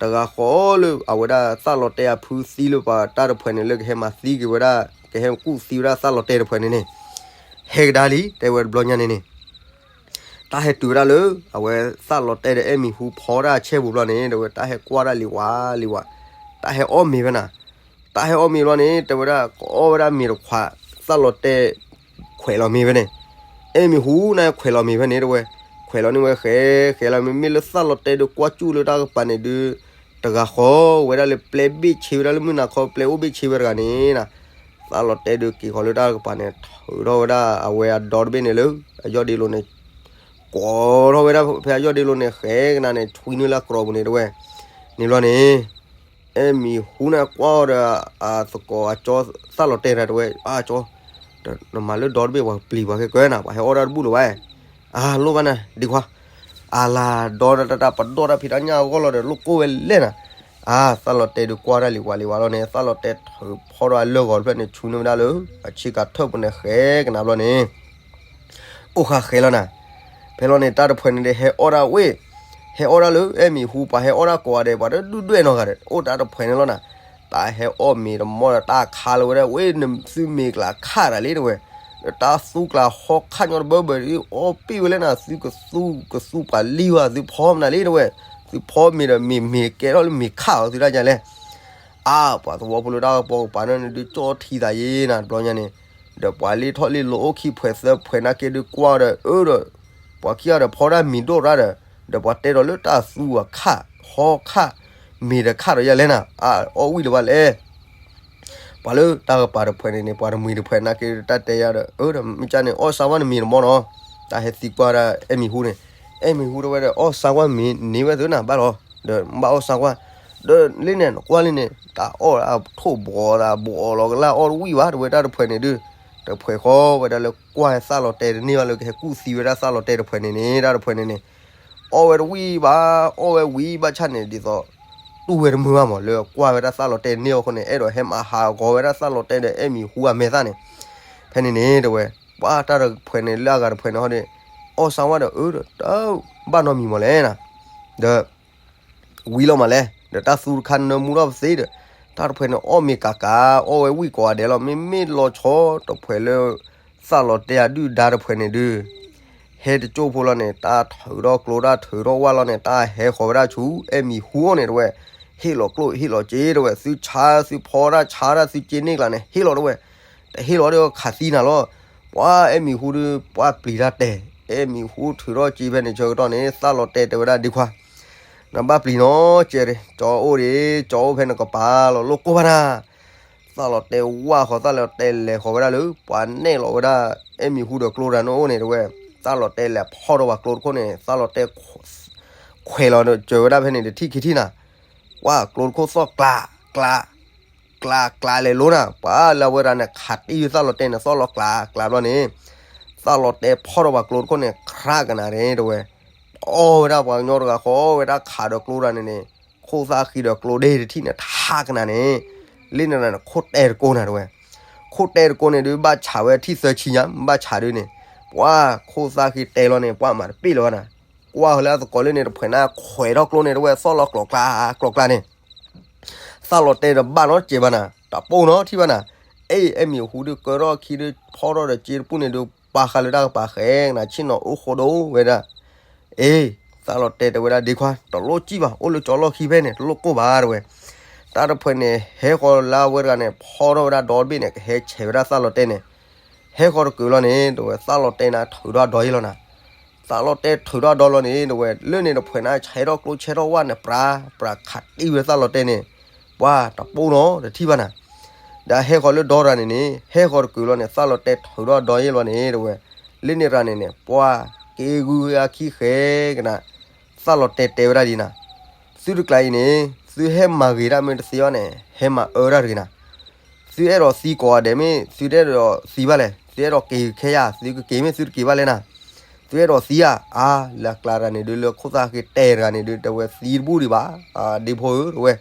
တဂၤဃီလၢအဝဲဒၣ်သၣ်လီၤတဲာ်အဖုသံလၢပှၤတၢ်တဖှဲးန့ၣ် လၢကဟဲမၤသံက့ၤဝဲဒၣ် ကဟဲကူၣ်သံဝဲဒၣ်သၣ်လီၤတဲာ်တဖှဲးန့ၣ်န့ၣ် ဟဲကဒါလံ တဲဝဲတဘျီညါန့ၣ်န့ၣ် တၢ်ဟဲတုၤဝဲဒၣ်လၢ အဝဲသၣ်လီၤတဲာ်ဒီးအဲၣ်မံၤဟူဖီတၢ်အဆဲပူၤဘျီန့ၣ် တဲဝဲတၢ်ဟဲကွၢ်ဒၣ်လံၤဝါလံၤဝါ, တၢ်ဟဲအီၣ်မ့ၤဖဲနၤ, တၢ်ဟဲအီၣ်မ့ၤဘျီန့ၣ် တဲဝဲဒၣ်ကအီၣ်ဝဲဒၣ်မ့ၤတခွး သၣ်လီၤတဲာ်ခွဲးလီၤမ့ၤဖဲန့ၣ်, အဲၣ်မံၤဟူန့ၣ်ခွဲးလီၤမ့ၤဖဲန့ၣ်တဲဝဲ, ခွဲးလီၤန့ၢ်ဝဲဃဲ ဃဲလီၤမ့ၤ မ့ၢ်လၢသၣ်လီၤတဲာ်ဒုးကွၢ်ကၠူၣ်လၢတၢ်ကပၤန့ၣ်ဒုး တဂၤဃီဝဲဒၣ်လၢပျဲဘ့ၣ်ဆ့ဝဲဒၣ်လၢမုၢ်နၤခီ ပျဲအိၣ်ဘ့ၣ်ဆ့ဝဲတဂၤန့ၣ် သၣ်လီၤတဲာ်ဒုးက့ၤဃီၤလၢတၢ်ကပၤန့ၣ် ထုးထီၣ်ဝဲဒၣ်အဝဲအဒီတဘ့ၣ်န့ၣ်လၢ အယီၢ်ဒ့လိၤန့ၣ် ကိးထီၣ်ဝဲဒၣ်ဖဲအယီၢ်ဒ့လိၤန့ၣ် ဃဲကနၤန့ၣ် ဆွံနုာ်လၢအကြီပူၤန့ၣ်တဲဝဲ, န့ၣ်ဘျီန့ၣ် အဲၣ်မံၤဟူန့ၣ်ကွၢ်အီၤဒီး အသကိးအကၠီသၣ်လီၤတဲာ်တဂၤတဲဝဲ အကၠီ နမၤလၢဒီတဘ့ၣ်ပှၤပျံၤပှၤခဲကၢနၤ ပှၤဟဲအီၣ်တၢ်တဘူၣ်လၢၤဘၣ်, အလိၣ်ဘၣ်နၤ ဒံခွါ အလၤဒီတၢ်တၢ် ပဒီတၢ်ဖံးတၢ်ညၣ်အဂီၢ်လီၤဒီး လိၣ်ကိၢ်ဝဲလဲၣ်နၤ, အသၣ်လီၤတဲာ်ဒုးကွၢ်တၢ်လံၤဝါလံၤဝါလီၤန့ၣ် သၣ်လီၤတဲာ်ထုးဖီၣ်ဒီးအလၢၢ်ဂီၤတဖျၢၣ်န့ၣ် ဆွံနုာ်ဝဲဒၣ်လၢ အဆ့ကၤထၢၣ်ပူၤန့ၣ် ဃဲကနၤဘျီန့ၣ် အိၣ်ဃာ်ဃဲလီၤနၤ, ဖဲလီၤန့ၣ် တၢ်တဖှဲးန့ၣ်ဒီးဟဲအီၣ်ဒၣ်ဝဲ, ဟဲအီၣ်ဒၣ်လၢအဲၣ်မံၤဟူ ပှၤဟဲအီၣ်ဒၣ်ကိးဂၤဒဲး ပှၤတဒုၣ်ဒွဲၣ်နီတဂၤဒီး အိၣ်တၢ်တဖှဲးန့ၣ်လီၤနၤ, တၢ်ဟဲအီၣ်မ့ၤတမီၢ်ဒီးတၢ်ခးလီၤဝဲဒၣ် ဝဲနသုမ့ၤကျးခးတၢ်လံတဲဝဲ, ဒီးတၢ်သူကျးဟီခးညီတဘၢဘၢဒီး အီၣ်ပ့ၢ်ဝဲလဲၣ်နၤ သုကသူကသူပှၤလံဝဲ သုဖီမနုၤလံတဲဝဲ, သုဖီမ့ၤဒီးမ့ၤမ့ၤကဲထီၣ်လၢမ့ၤခးအီၤသုတၢ်ညါလဲၣ် အါ ပှၤသဝီဖိလၢတၢ်ကပီၤကပၤန့ၣ်န့ၣ်ဒုး ကၠီထံသးယ့နၤ တဘျီညါန့ၣ်, ဒီးပှၤလ့ထီၣ်လ့လိၤအိၣ်ခံဖှဲးသၢဖှဲးနာ်က့ဒုးကွၢ်ဒီး အၢဒီး ပှၤခံဂၤဒီးဖီတၢ်မံၤဒိၣ်ရၣ်ဒီး ဒီးပှၤတဲဒီးလၢတၢ်သူအီၤခး ဟီခး မ့ၤဒီးခးဒီးယၤလဲၣ်နၤ အါ အီၣ်ဝံၣ်လၢၤဘၣ်လဲၣ် ပှၤလၢတၢ်ကပၤတဖှဲးန့ၣ်န့ၣ် ပှၤတမှံၤတဖှဲးနာ်က့ဒုး တၢ်တဲယၤဒီး အၢဒီး မ့ၢ်ကန့ၣ် အီၣ်စါဝါနမံၤတမီၢ်နီၤ, တၢ်ဟဲသံကွၢ်ဒၣ်အဲၣ်မံၤဟူန့ၣ်, အဲၣ်မံၤဟူတဲဝဲဒီး အီၣ်စါဝါမ့ၤန့ၢ်ဝဲသုနၤဘၣ်လီၤ, ဒီးဘၣ်အီၣ်စါဝါ, ဒီးလၢန့ၣ် နကွၢ်လၢန့ၣ် တၢ်အီၣ်ထိၣ်ဘီသး ဘီလီၤကလၢအီၣ်တဝံၣ်ဘၣ် တဲဝဲတၢ်တဖှဲးန့ၣ်ဒုး, တဖှဲးဃီဝဲဒၣ်လၢကွၢ်သၣ်လီၤတဲာ်တန့ၢ်ဘၣ်လၢကဟဲကူၣ်သံဝဲဒၣ်သၣ်လီၤတဲာ်တဖှဲးန့ၣ်န့ၣ် တၢ်တဖှဲးန့ၣ်န့ၣ် အီၣ်ဝဲတဝံၣ်ဘၣ် အီၣ်ဝဲဝံၤဘၣ်ဆၣ်န့ၣ် ဒ်သိး တူၢ်ဝဲတမုာ်ဘၣ်မး လၢကွၢ်ဝဲဒၣ်သၣ်လီၤတဲာ်န့ၢ်အီၤအဃိန့ၣ် အဲၣ်ဒိးဟဲမၤဟးဂီၤဝဲဒၣ်သၣ်လီၤတဲာ်ဒီးအဲၣ်မံၤဟူအမဲာ်သၣ်န့ၣ်, ဖဲန့ၣ်န့ၣ် တဲဝဲ, ပှၤတၢ်တဖှဲးန့ၣ်လၢအဂၤတဖှဲးန့ၣ်ဟီဒီး အီၣ်စါဝါဒီးအၢဒီး တဘၣ်နီတမံၤမးလဲၣ်နၤ, ဒီး ဝံၤလီၤမးလဲၣ် ဒီးတၢ်သူတခါနၢမူထီၣ်ပသ့ဒီး တၢ်တဖှဲးန့ၣ်အီၣ်မ့ၤကးကး အီၣ်ဝဲဝံၣ်ကိးဂၤဒဲးလီၤ မ့မ့ၢ်လီၤဆီတဖှဲးလၢ သၣ်လီၤတဲာ်အဒုၣ်ဒါတဖှဲးန့ၣ်ဒုး ဟဲတကၠိၢ်ဖိလီၤန့ၣ် တၢ်ထုးထီၣ်ကျိတၢ်ထုးထီၣ်ဝၣ်လီၤန့ၣ် တၢ်ဟဲဃီၤဝဲဒၣ်ဆူ အဲၣ်မံၤဟူအအိၣ်န့ၣ်တဲဝဲ, ဟ့ၣ်လီၤကျိၣ်ဟ့ၣ်လီၤစ့တဲဝဲ သုဆါသုဖီတၢ်ဆါတၢ်သုစ့န့ၢ်ကျါန့ၣ် ဟ့ၣ်လီၤတဲဝဲ, တဟ့ၣ်လီၤဒီးခးသံနၤလီၤ, ပှၤအဲၣ်မံၤဟူဒုး ပှၤပျံၤတၢ်တဲာ်, အဲၣ်မံၤဟူထုးထီၣ်စ့ဖဲန့ၣ်ဆၢကတီၢ်န့ၣ် သၣ်လီၤတဲာ်တဲဝဲဒၣ်ဒ့ခွါ, နဘၣ်ပျံၤနီၤ ကဲးရ့ၣ် ကၠီအိၣ်ဒံး ကၠီအိၣ်ဖဲနကပၤလီၤ လိၣ်ကိၢ်ဘၣ်နၤ. သၣ်လီၤတဲဝၢ်ဃီၤ သၣ်လီၤတဲလဲၤဃီၤဝဲဒၣ်လၢ ပှၤနဲၣ်လီၤဝဲဒၣ် အဲၣ်မံၤဟူဒီးကျိတဂၤန့ၣ်အိၣ်န့ၣ်တဝဲ, သၣ်လီၤတဲလဲၤဖီၣ်ထီၣ်ပှၤကျိတခိၣ်န့ၣ် သၣ်လီၤတဲ ခွဲးလီၤဒီးစၢၤဝဲဒၣ်ဖဲန့ၣ် တထံၣ်ခံထံၣ်နၤ. ပှၤကျိတခိၣ်သီၣ်ကျး ကျး ကျးကျးလဲၤလိၤနၤ. ပှၤလၢအဝဲဒၣ်န့ၣ် ခးတံၢ်ဝဲသၣ်လီၤတဲန့ၣ် သီၣ်လီၤကျးကျးဘျီန့ၣ်, သၣ်လီၤတဲဖီၣ်ထီၣ်ပှၤကျိတခိၣ်န့ၣ် ခြးကနၤန့ၣ်တဝဲ, အီၣ်ဝဲဒၣ်ပှၤကညီတဂၤဃီ ဝဲဒၣ်ခးဒီးကျိတဂၤန့ၣ်န့ၣ်, ခိၣ်သၣ်ဃံဒီးကျိဒ့ၣ်တထံၣ်န့ၣ် ထးကနၤန့ၣ်, လၢန့ၣ်န့ၣ် ခိၣ်တဲတကိန့ၣ်တဝဲ, ခိၣ်တဲတကိန့ၣ်ဒုး ဘၣ်ဆးဝဲထံၣ်သၢဆံညါ ဘၣ်ဆးဒုးန့ၣ်, ပှၤခိၣ်သၣ်ဃံတဲလီၤန့ၣ် ပှၤမၤတပ့ၢ်လၢၤဘၣ်နၤ. ကွၢ်လၢအသကိးလၢန့ၣ် တဖှဲးနါခွဲးထီၣ်ကျိန့ၣ်တဝဲ သီၣ်လီၤကျိးကျါ ကျိးကျါန့ၣ် သၣ်လီၤတဲတဘၣ်နီတစဲးဘၣ်နၤ, တၢ်ပိၢ်နီထံၣ်ဘၣ်နၤ. အ့ အဲၣ်မံၤဟူဒုးကၢထီၣ်ခံဒုး ဖီၣ်ထီၣ်ဒီးစ့တပူၤန့ၣ်ဒုး ပာ်ဃာ်လၢတၢ်ကပၤဃဲကနၤ ဆ့ၣ်နီၤအိၣ်ဃိဒိၣ်ဝဲဒၣ်. အ့ သၣ်လီၤတဲတဲဝဲဒၣ် ဒ့ခွါ တလိၣ်စံၣ်ဘၣ် အိၣ်လၢကၠီလီၢ်ခံဖဲန့ၣ် တလိၣ်ကိၢ်ဘၣ်တဝဲ. တၢ်တဖှဲးန့ၣ် ဟဲဃီၤလၢအဝဲတဂၤန့ၣ် ဖီၣ်ထီၣ်ဝဲဒၣ်ဒီတဘ့ၣ်န့ၣ် ကဟဲဆဲးဝဲဒၣ်သၣ်လီၤတဲန့ၣ် ဟဲဃီၤတကုးလီၤန့ၣ်တဝဲ သၣ်လီၤတဲန့ၣ်ထုးထီၣ်ဒီယ့ၢ်လီၤနၤ. သၣ်လီၤတဲထုးထီၣ်ဒီလီၤန့ၣ်တဝဲ လၢန့ၣ်တဖှဲးနါဆဲးထီၣ်ကျိဆဲးထီၣ်ဝၣ်န့ၣ် ပြး ပြးခးတံၢ်ဝဲသၣ်လီၤတဲန့ၣ်, ပှၤတပိၢ်နီတထံၣ်ဘၣ်နၤ. ဒီးဟဲဃီၤလၢဒီတဂၤန့ၣ်န့ၣ် ဟဲဃီၤတကုးလီၤန့ၣ် သၣ်လီၤတဲထုးထီၣ်ဒီယ့ၢ်လီၤန့ၣ်တဝဲ, လၢန့ၣ်တဂၤန့ၣ်န့ၣ် ပှၤက့ၤဂုၤအခံဃဲကနၤ သၣ်လီၤတဲတဲဝဲဒၣ်ဒ်နၤ, သုတကျါအံၤန့ၣ် သုဟဲမၤဂ့ၤတၢ်မ့ၢ်တသ့ဘၣ်န့ၣ် ဟဲမၤအၢတၢ်တဂ့ၤနၤ. သုအဲၣ်ဒိးသံကိးဂၤဒဲးမ့ၢ် သုတအဲၣ်ဒိးသံဘၣ်လဲၣ်, သုအဲၣ်ဒိးက့ၤခဲယၤ သုကက့ၤမ့ၢ်သုတက့ၤဘၣ်လဲၣ်နၤ. သုအဲၣ်ဒိးသံဧါ, အါ လၢအကျါတဂၤန့ၣ်ဒုး လၢခိၣ်သၣ်ဃံတဲတဂၤန့ၣ်ဒုး တဲဝဲသံတဘူၣ်ဒံးဘၣ်, ဒ့ဖိဧၢ တဲဝဲ,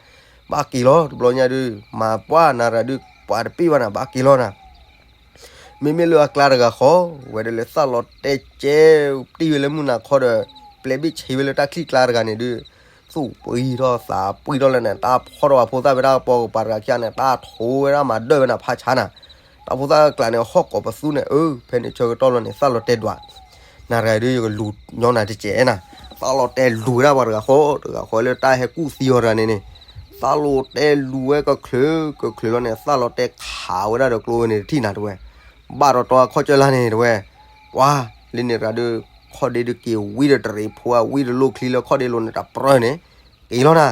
ဘၣ်က့ၤလီၤ တဘျီညါဒုး မၤပှၢ်နၤတဂၤဒုး ပှၤတပ့ၢ်ဘၣ်နၤ ဘၣ်က့ၤလီၤနၤ. မ့မ့ၢ်လၢအကျါတဂၤဃီ ဝဲဒၣ်လၢသၣ်လီၤတဲကဲတံၢ်ဝဲလၢမုၢ်နၤခီဒီး ပျဲဘ့ၣ်ဆံးဝဲလၢတၢ်ချံကျါတဂၤန့ၣ်ဒုး သူၣ်ပှံၢ်ထီၣ်သးပှံၢ်ထီၣ်လၢန့ၣ် တၢ်ဖီၣ်ထီၣ်အဖိသၣ်ဖဲတၢ်ကပီၤကပၤတဂၤခံဂၤန့ၣ် တၢ်ထိးဝဲဒၣ်မၤဒၢၣ်ဝဲနၤဖးဆါနၤ. တၢ်ဖိသၣ်ကျးန့ၣ် ဟီၣ်ကိးပသူန့ၣ် အၢ ဖဲန့ၣ်ဆၢကတီၢ်လီၤန့ၣ် သၣ်လီၤတဲဒွး နၤတဂၤဒုး ယကလူၤညီနၤတစဲးနၤ. သၣ်လီၤတဲလူၤဝဲဒၣ်ပှၤတဂၤဃီ တဂၤဃီလၢတၢ်ဟဲကူၣ်သံအီၤတဂၤန့ၣ်န့ၣ်, သၣ်လီၤတဲလူၤဝဲကချုး ကချုးလီၤန့ၣ် သၣ်လီၤတဲခးဝဲဒၣ်ဒီးကျိဝဲန့ၣ်တထံၣ်နၤတဝဲ, ဘၣ်တီတီအခီၣ်ကၢၢ်လၢ်န့ၣ်တဝဲ, ပှၤ လၢန့ၣ်တဂၤဒုး ခီၣ်ဒ့ဒုးက့ၤဝံၤဒီးတရံးဖိအဝံၤဒီးလိၣ်ချံလၢခီၣ်ဒ့လိၤန့ၣ် တပြၢန့ၣ် က့ၤလီၤနၤ.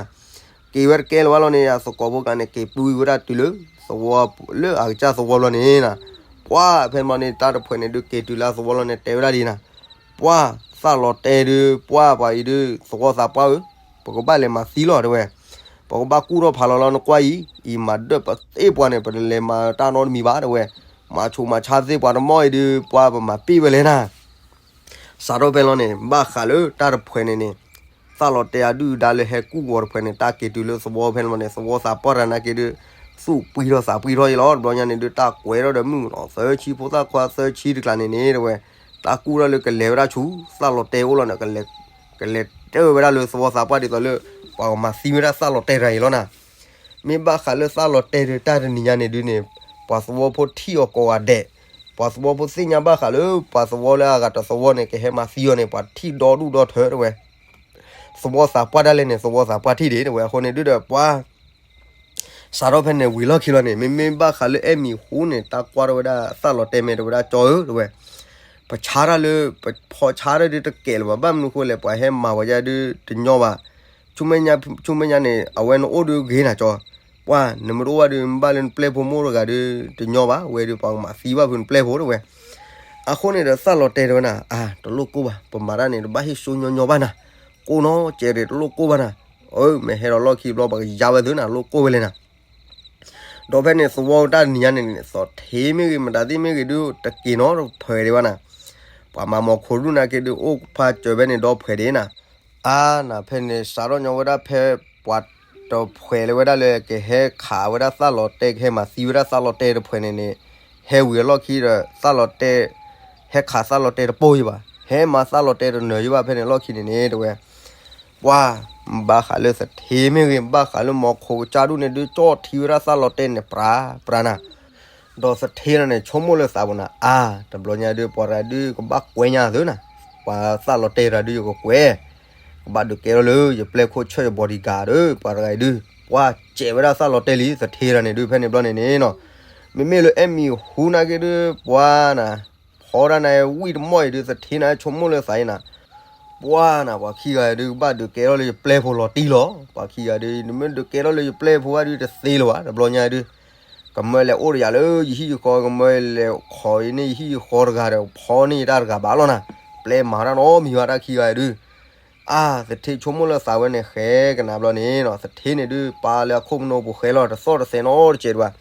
က့ၤဝဲတကဲလၢၤဘၣ်လီၤန့ၣ် အသကိးဖိကျါန့ၣ် က့ၤပူၤဝဲဒၣ်တုၤလၢ သဝီ လၢအကစၢ်သဝီဘျီန့ၣ်နၤ, ပှၤဖဲန့ၣ်န့ၣ် တၢ်တဖှဲးန့ၣ်ဒုး က့ၤတုၤလၢအသဝီလီၤန့ၣ် တဲဝဲဒၣ်ဒ်နၤ, ပှၤ သၣ်လီၤတဲဒုး ပှၤပှၤအံၤဒုး သဝီသးပှၢ်ဧၢ, ပကဘၣ်လဲၤမၤသံလီၤတဲဝဲ, ပကဘၣ်ကူၣ်ထီၣ်ဖးလီၤလီၤ နကွၢ်အံၤ အံၤမၤဒၢၣ်ပသ့ၣ်ပှၤန့ၣ် ပတလဲၤမၤတၢ်နီတမံၤဘၣ်တဲဝဲ, မၤဆူးမၤဆါသ့ၣ်ပှၤတမီၢ်အံၤဒုး ပှၤပမၤပ့ၢ်ဝဲလဲၣ်နၤ. စးထီၣ်ဖဲလီၤန့ၣ် ဘၣ်ဃးလၢတၢ်တဖှဲးန့ၣ်န့ၣ်, သၣ်လီၤတဲအဒုၣ်အဒါလၢဟဲကူၣ်ဂီၤတဖှဲးန့ၣ် တၢ်က့ၤတုၤလၢသဝီဖဲန့ၣ်လီၤန့ၣ် သဝီသးပှၢ်တဂၤနာ်က့ဒုး သူၣ်ပှံၢ်ထီၣ်သးပှံၢ်ထီၣ်ယ့လီၤ. တဘျီညါန့ၣ်ဒုး တၢ်ကွဲးထီၣ်ဒီးမုၣ်ကနီၤသၢဆံ ဖိသၣ်ခွါသၢဆံတကျါန့ၣ်န့ၣ် တဲဝဲ, တၢ်ကူၣ်ထီၣ်လၢကလဲၤဝဲဒၣ်ဆူ သၣ်လီၤတဲအိၣ်လီၤန့ၣ် ကလဲၤတၢၢ်ဝဲဒၣ်လၢသဝီသးပှၢ်ဒ်သိးလၢ ပှၤကမၤသံဝဲဒၣ်သၣ်လီၤတဲတဂၤအံၤလီၤနၤ. မ့ၢ်ဘၣ်ဃးလၢသၣ်လီၤတဲဒုးတၢ်တနံၤညါန့ၣ်ဒုးန့ၣ်, ပှၤသဝီဖိထံၣ်အီၤကိးဂၤဒဲး, ပှၤသဝီဖိသ့ၣ်ညါဘၣ်ဃးလၢ ပှၤသဝီလၢအဂၤတသဝီန့ၣ် ကဟဲမၤသံအီၤန့ၣ် ပှၤထံၣ်ဒီဒူၣ်ဒီထၢတဲဝဲ, သဝီသးပှၢ်ဒၣ်လဲာ်န့ၣ် သဝီသးပှၢ်ထံၣ်ဒံးတဲဝဲ. အဃိန့ၣ်ဒုးဒီးပှၤ စးထီၣ်ဖဲန့ၣ်ဝံၤလီၢ်ခံလီၤန့ၣ် မ့မ့ၢ်ဘၣ်ဃးလၢအဲၣ်မံၤဟူန့ၣ် တၢ်ကွၢ်ထီၣ်ဝဲဒၣ်သၣ်လီၤတဲမ့ၢ်တဲဝဲဒၣ်ကၠီဧၢတဲဝဲ, ပဆါတၢ်လၢ ပဖီဆါတၢ်ဒုးတကဲးလၢၤဘၣ် ဘၣ်မနုၤဃိလဲၣ် ပှၤဟဲမၤဝဲဒၣ်ဒုးတညီဘၣ်. ဆူမဲာ်ညါန့ၣ် အဝဲနအိၣ်ဒုးဂ့ၤနၤကၠီ, ပှၤ နမ့ၢ်တအိၣ်ဘၣ်ဒုး မ့ၢ်ဘၣ်လၢနပျဲၢ်ဖိမိၢ်တဂၤဒုးတညီဘၣ်, ဝဲဒုးပှၤကမၤသံဘၣ်ဖုးနပျဲၢ်ဖိတဲဝဲ. အဃိန့ၣ်ဒီးသၣ်လီၤတဲတဲဝဲနၤ, အါ တလိၣ်ကိၢ်ဘၣ်, ပမၤတၢ်န့ၣ် တဘၣ်ဟ့ၣ်စိညီညီဘၣ်နၤ, ကိၢ်နီၢ်ကဲးရ့ၣ် တလိၣ်ကိၢ်ဘၣ်နၤ, အၢ မ့ၢ်ဟဲဒီးလီၢ်ခံဘျီ ပှၤကယါဝဲသုနၤ လိၣ်ကိၢ်ဝဲလဲၣ်နၤ. ဒီးဖဲန့ၣ်သဝီတၢ်တနံၤညါန့ၣ်န့ၣ် သီၣ်ထ့မ့ၢ်ဂ့ၤ မတၤသ့ၣ်မ့ၢ်ဂ့ၤဒုး တက့ၤနီတဖှဲးဒံးဘၣ်နၤ, ပှၤမၤမီၤခိၣ်ဒူၣ်နာ်က့ဒုး အိၣ်ဖးစၢၤဖဲန့ၣ်ဒီဖှဲးဒံးနၤ. အါ နၤဖဲန့ၣ် စးထီၣ်ညီဝဲဒၣ်ဖဲ ပှၤတဖှဲးလၢၤဝဲဒၣ်လၢ ကဟဲခးဝဲဒၣ်သၣ်လီၤတဲ ကဟဲမၤသံဝဲဒၣ်သၣ်လီၤတဲတဖှဲးန့ၣ်န့ၣ်, ဟဲဝံၤအလီၢ်ခံဒီး သၣ်လီၤတဲ ဟဲခးသၣ်လီၤတဲတပိၢ်ယံၤဘၣ်, ဟဲမၤသၣ်လီၤတဲတနၢၤယံၤဘၣ် ဖဲန့ၣ်လီၢ်ခံန့ၣ်န့ၣ်တဲဝဲ ပှၤ ဘၣ်ဃးလၢသထ့မ့ၢ်ဂ့ၤ ဘၣ်ဃးလၢမီၤခိၣ်ကစၢ်ဒူၣ်န့ၣ်ဒုး ကၠီၣ်ထံဝဲဒၣ်သၣ်လီၤတဲန့ၣ် ပြးပြးနၤ. ဒီးသထ့လီၤန့ၣ် ဆိကမိၣ်လၢသးပူၤနၤ အါ တဘျီညါဒုး ပှၤတဂၤဒုးကဘၣ်ကွဲညါသုနၤ, ပှၤသၣ်လီၤတဲတဂၤဒုးယကကွဲ, ကဘၣ်ဒုးကဲထီၣ်လၢယပျဲၢ်ခိၣ်ဆၢၣ်ယ bodyguard ဒီး ပှၤတဂၤအံၤဒုး ပှၤစဲးဝဲဒၣ်သၣ်လီၤတဲလံ သထ့တဂၤန့ၣ်ဒုး ဖဲန့ၣ်ဘျီန့ၣ်န့ၣ်နီၤ. မ့မ့ၢ်လၢအဲၣ်မံၤဟူနာ်က့ဒုး ပှၤနၤ ဖီဒၣ်နၤဝံၣ်တမီၢ်အံၤဒုး သထ့နၤဆိကမိၣ်လၢသးအံၤနၤ, ပ ပှၤနၤ ပှၤခံဂၤဒုး ကဘၣ်ဒုးကဲထီၣ်လၢယပျဲၢ်ဖိလီၤတံၢ်လီၤ. ပှၤခံဂၤဒုး နမ့ၢ်ဒုးကဲထီၣ်လၢယပျဲၢ်ဖိဘၣ်ဒုးတသ့လၢၤဘၣ် တဘျီညါဒုး ကမၢလဲၤအိၣ်ဒီးယၤလၢယဟံၣ်ယဃီ ကမၢလဲၤခိးန့ၢ်ယဟံၣ်ယဃီတဂၤဒီး ဖီန့ၢ်ယတၢ်တဂၤဘၣ်လီၤနၤ. ပျဲၢ်မၤတၢ်နီတမံၤဘၣ် တၢ်ခံဂၤဒုး အါ သထ့ဆိကမိၣ်လၢသးဝဲန့ၣ် ဃဲကနၣ်ဘျီန့ၣ်နီၤ သထ့န့ၣ်ဒုး ပာ်လၢအခိၣ်ပနီၣ်ပူၤဃဲလီၤ တသီၣ်တသဲနီတစဲးတဘၣ်.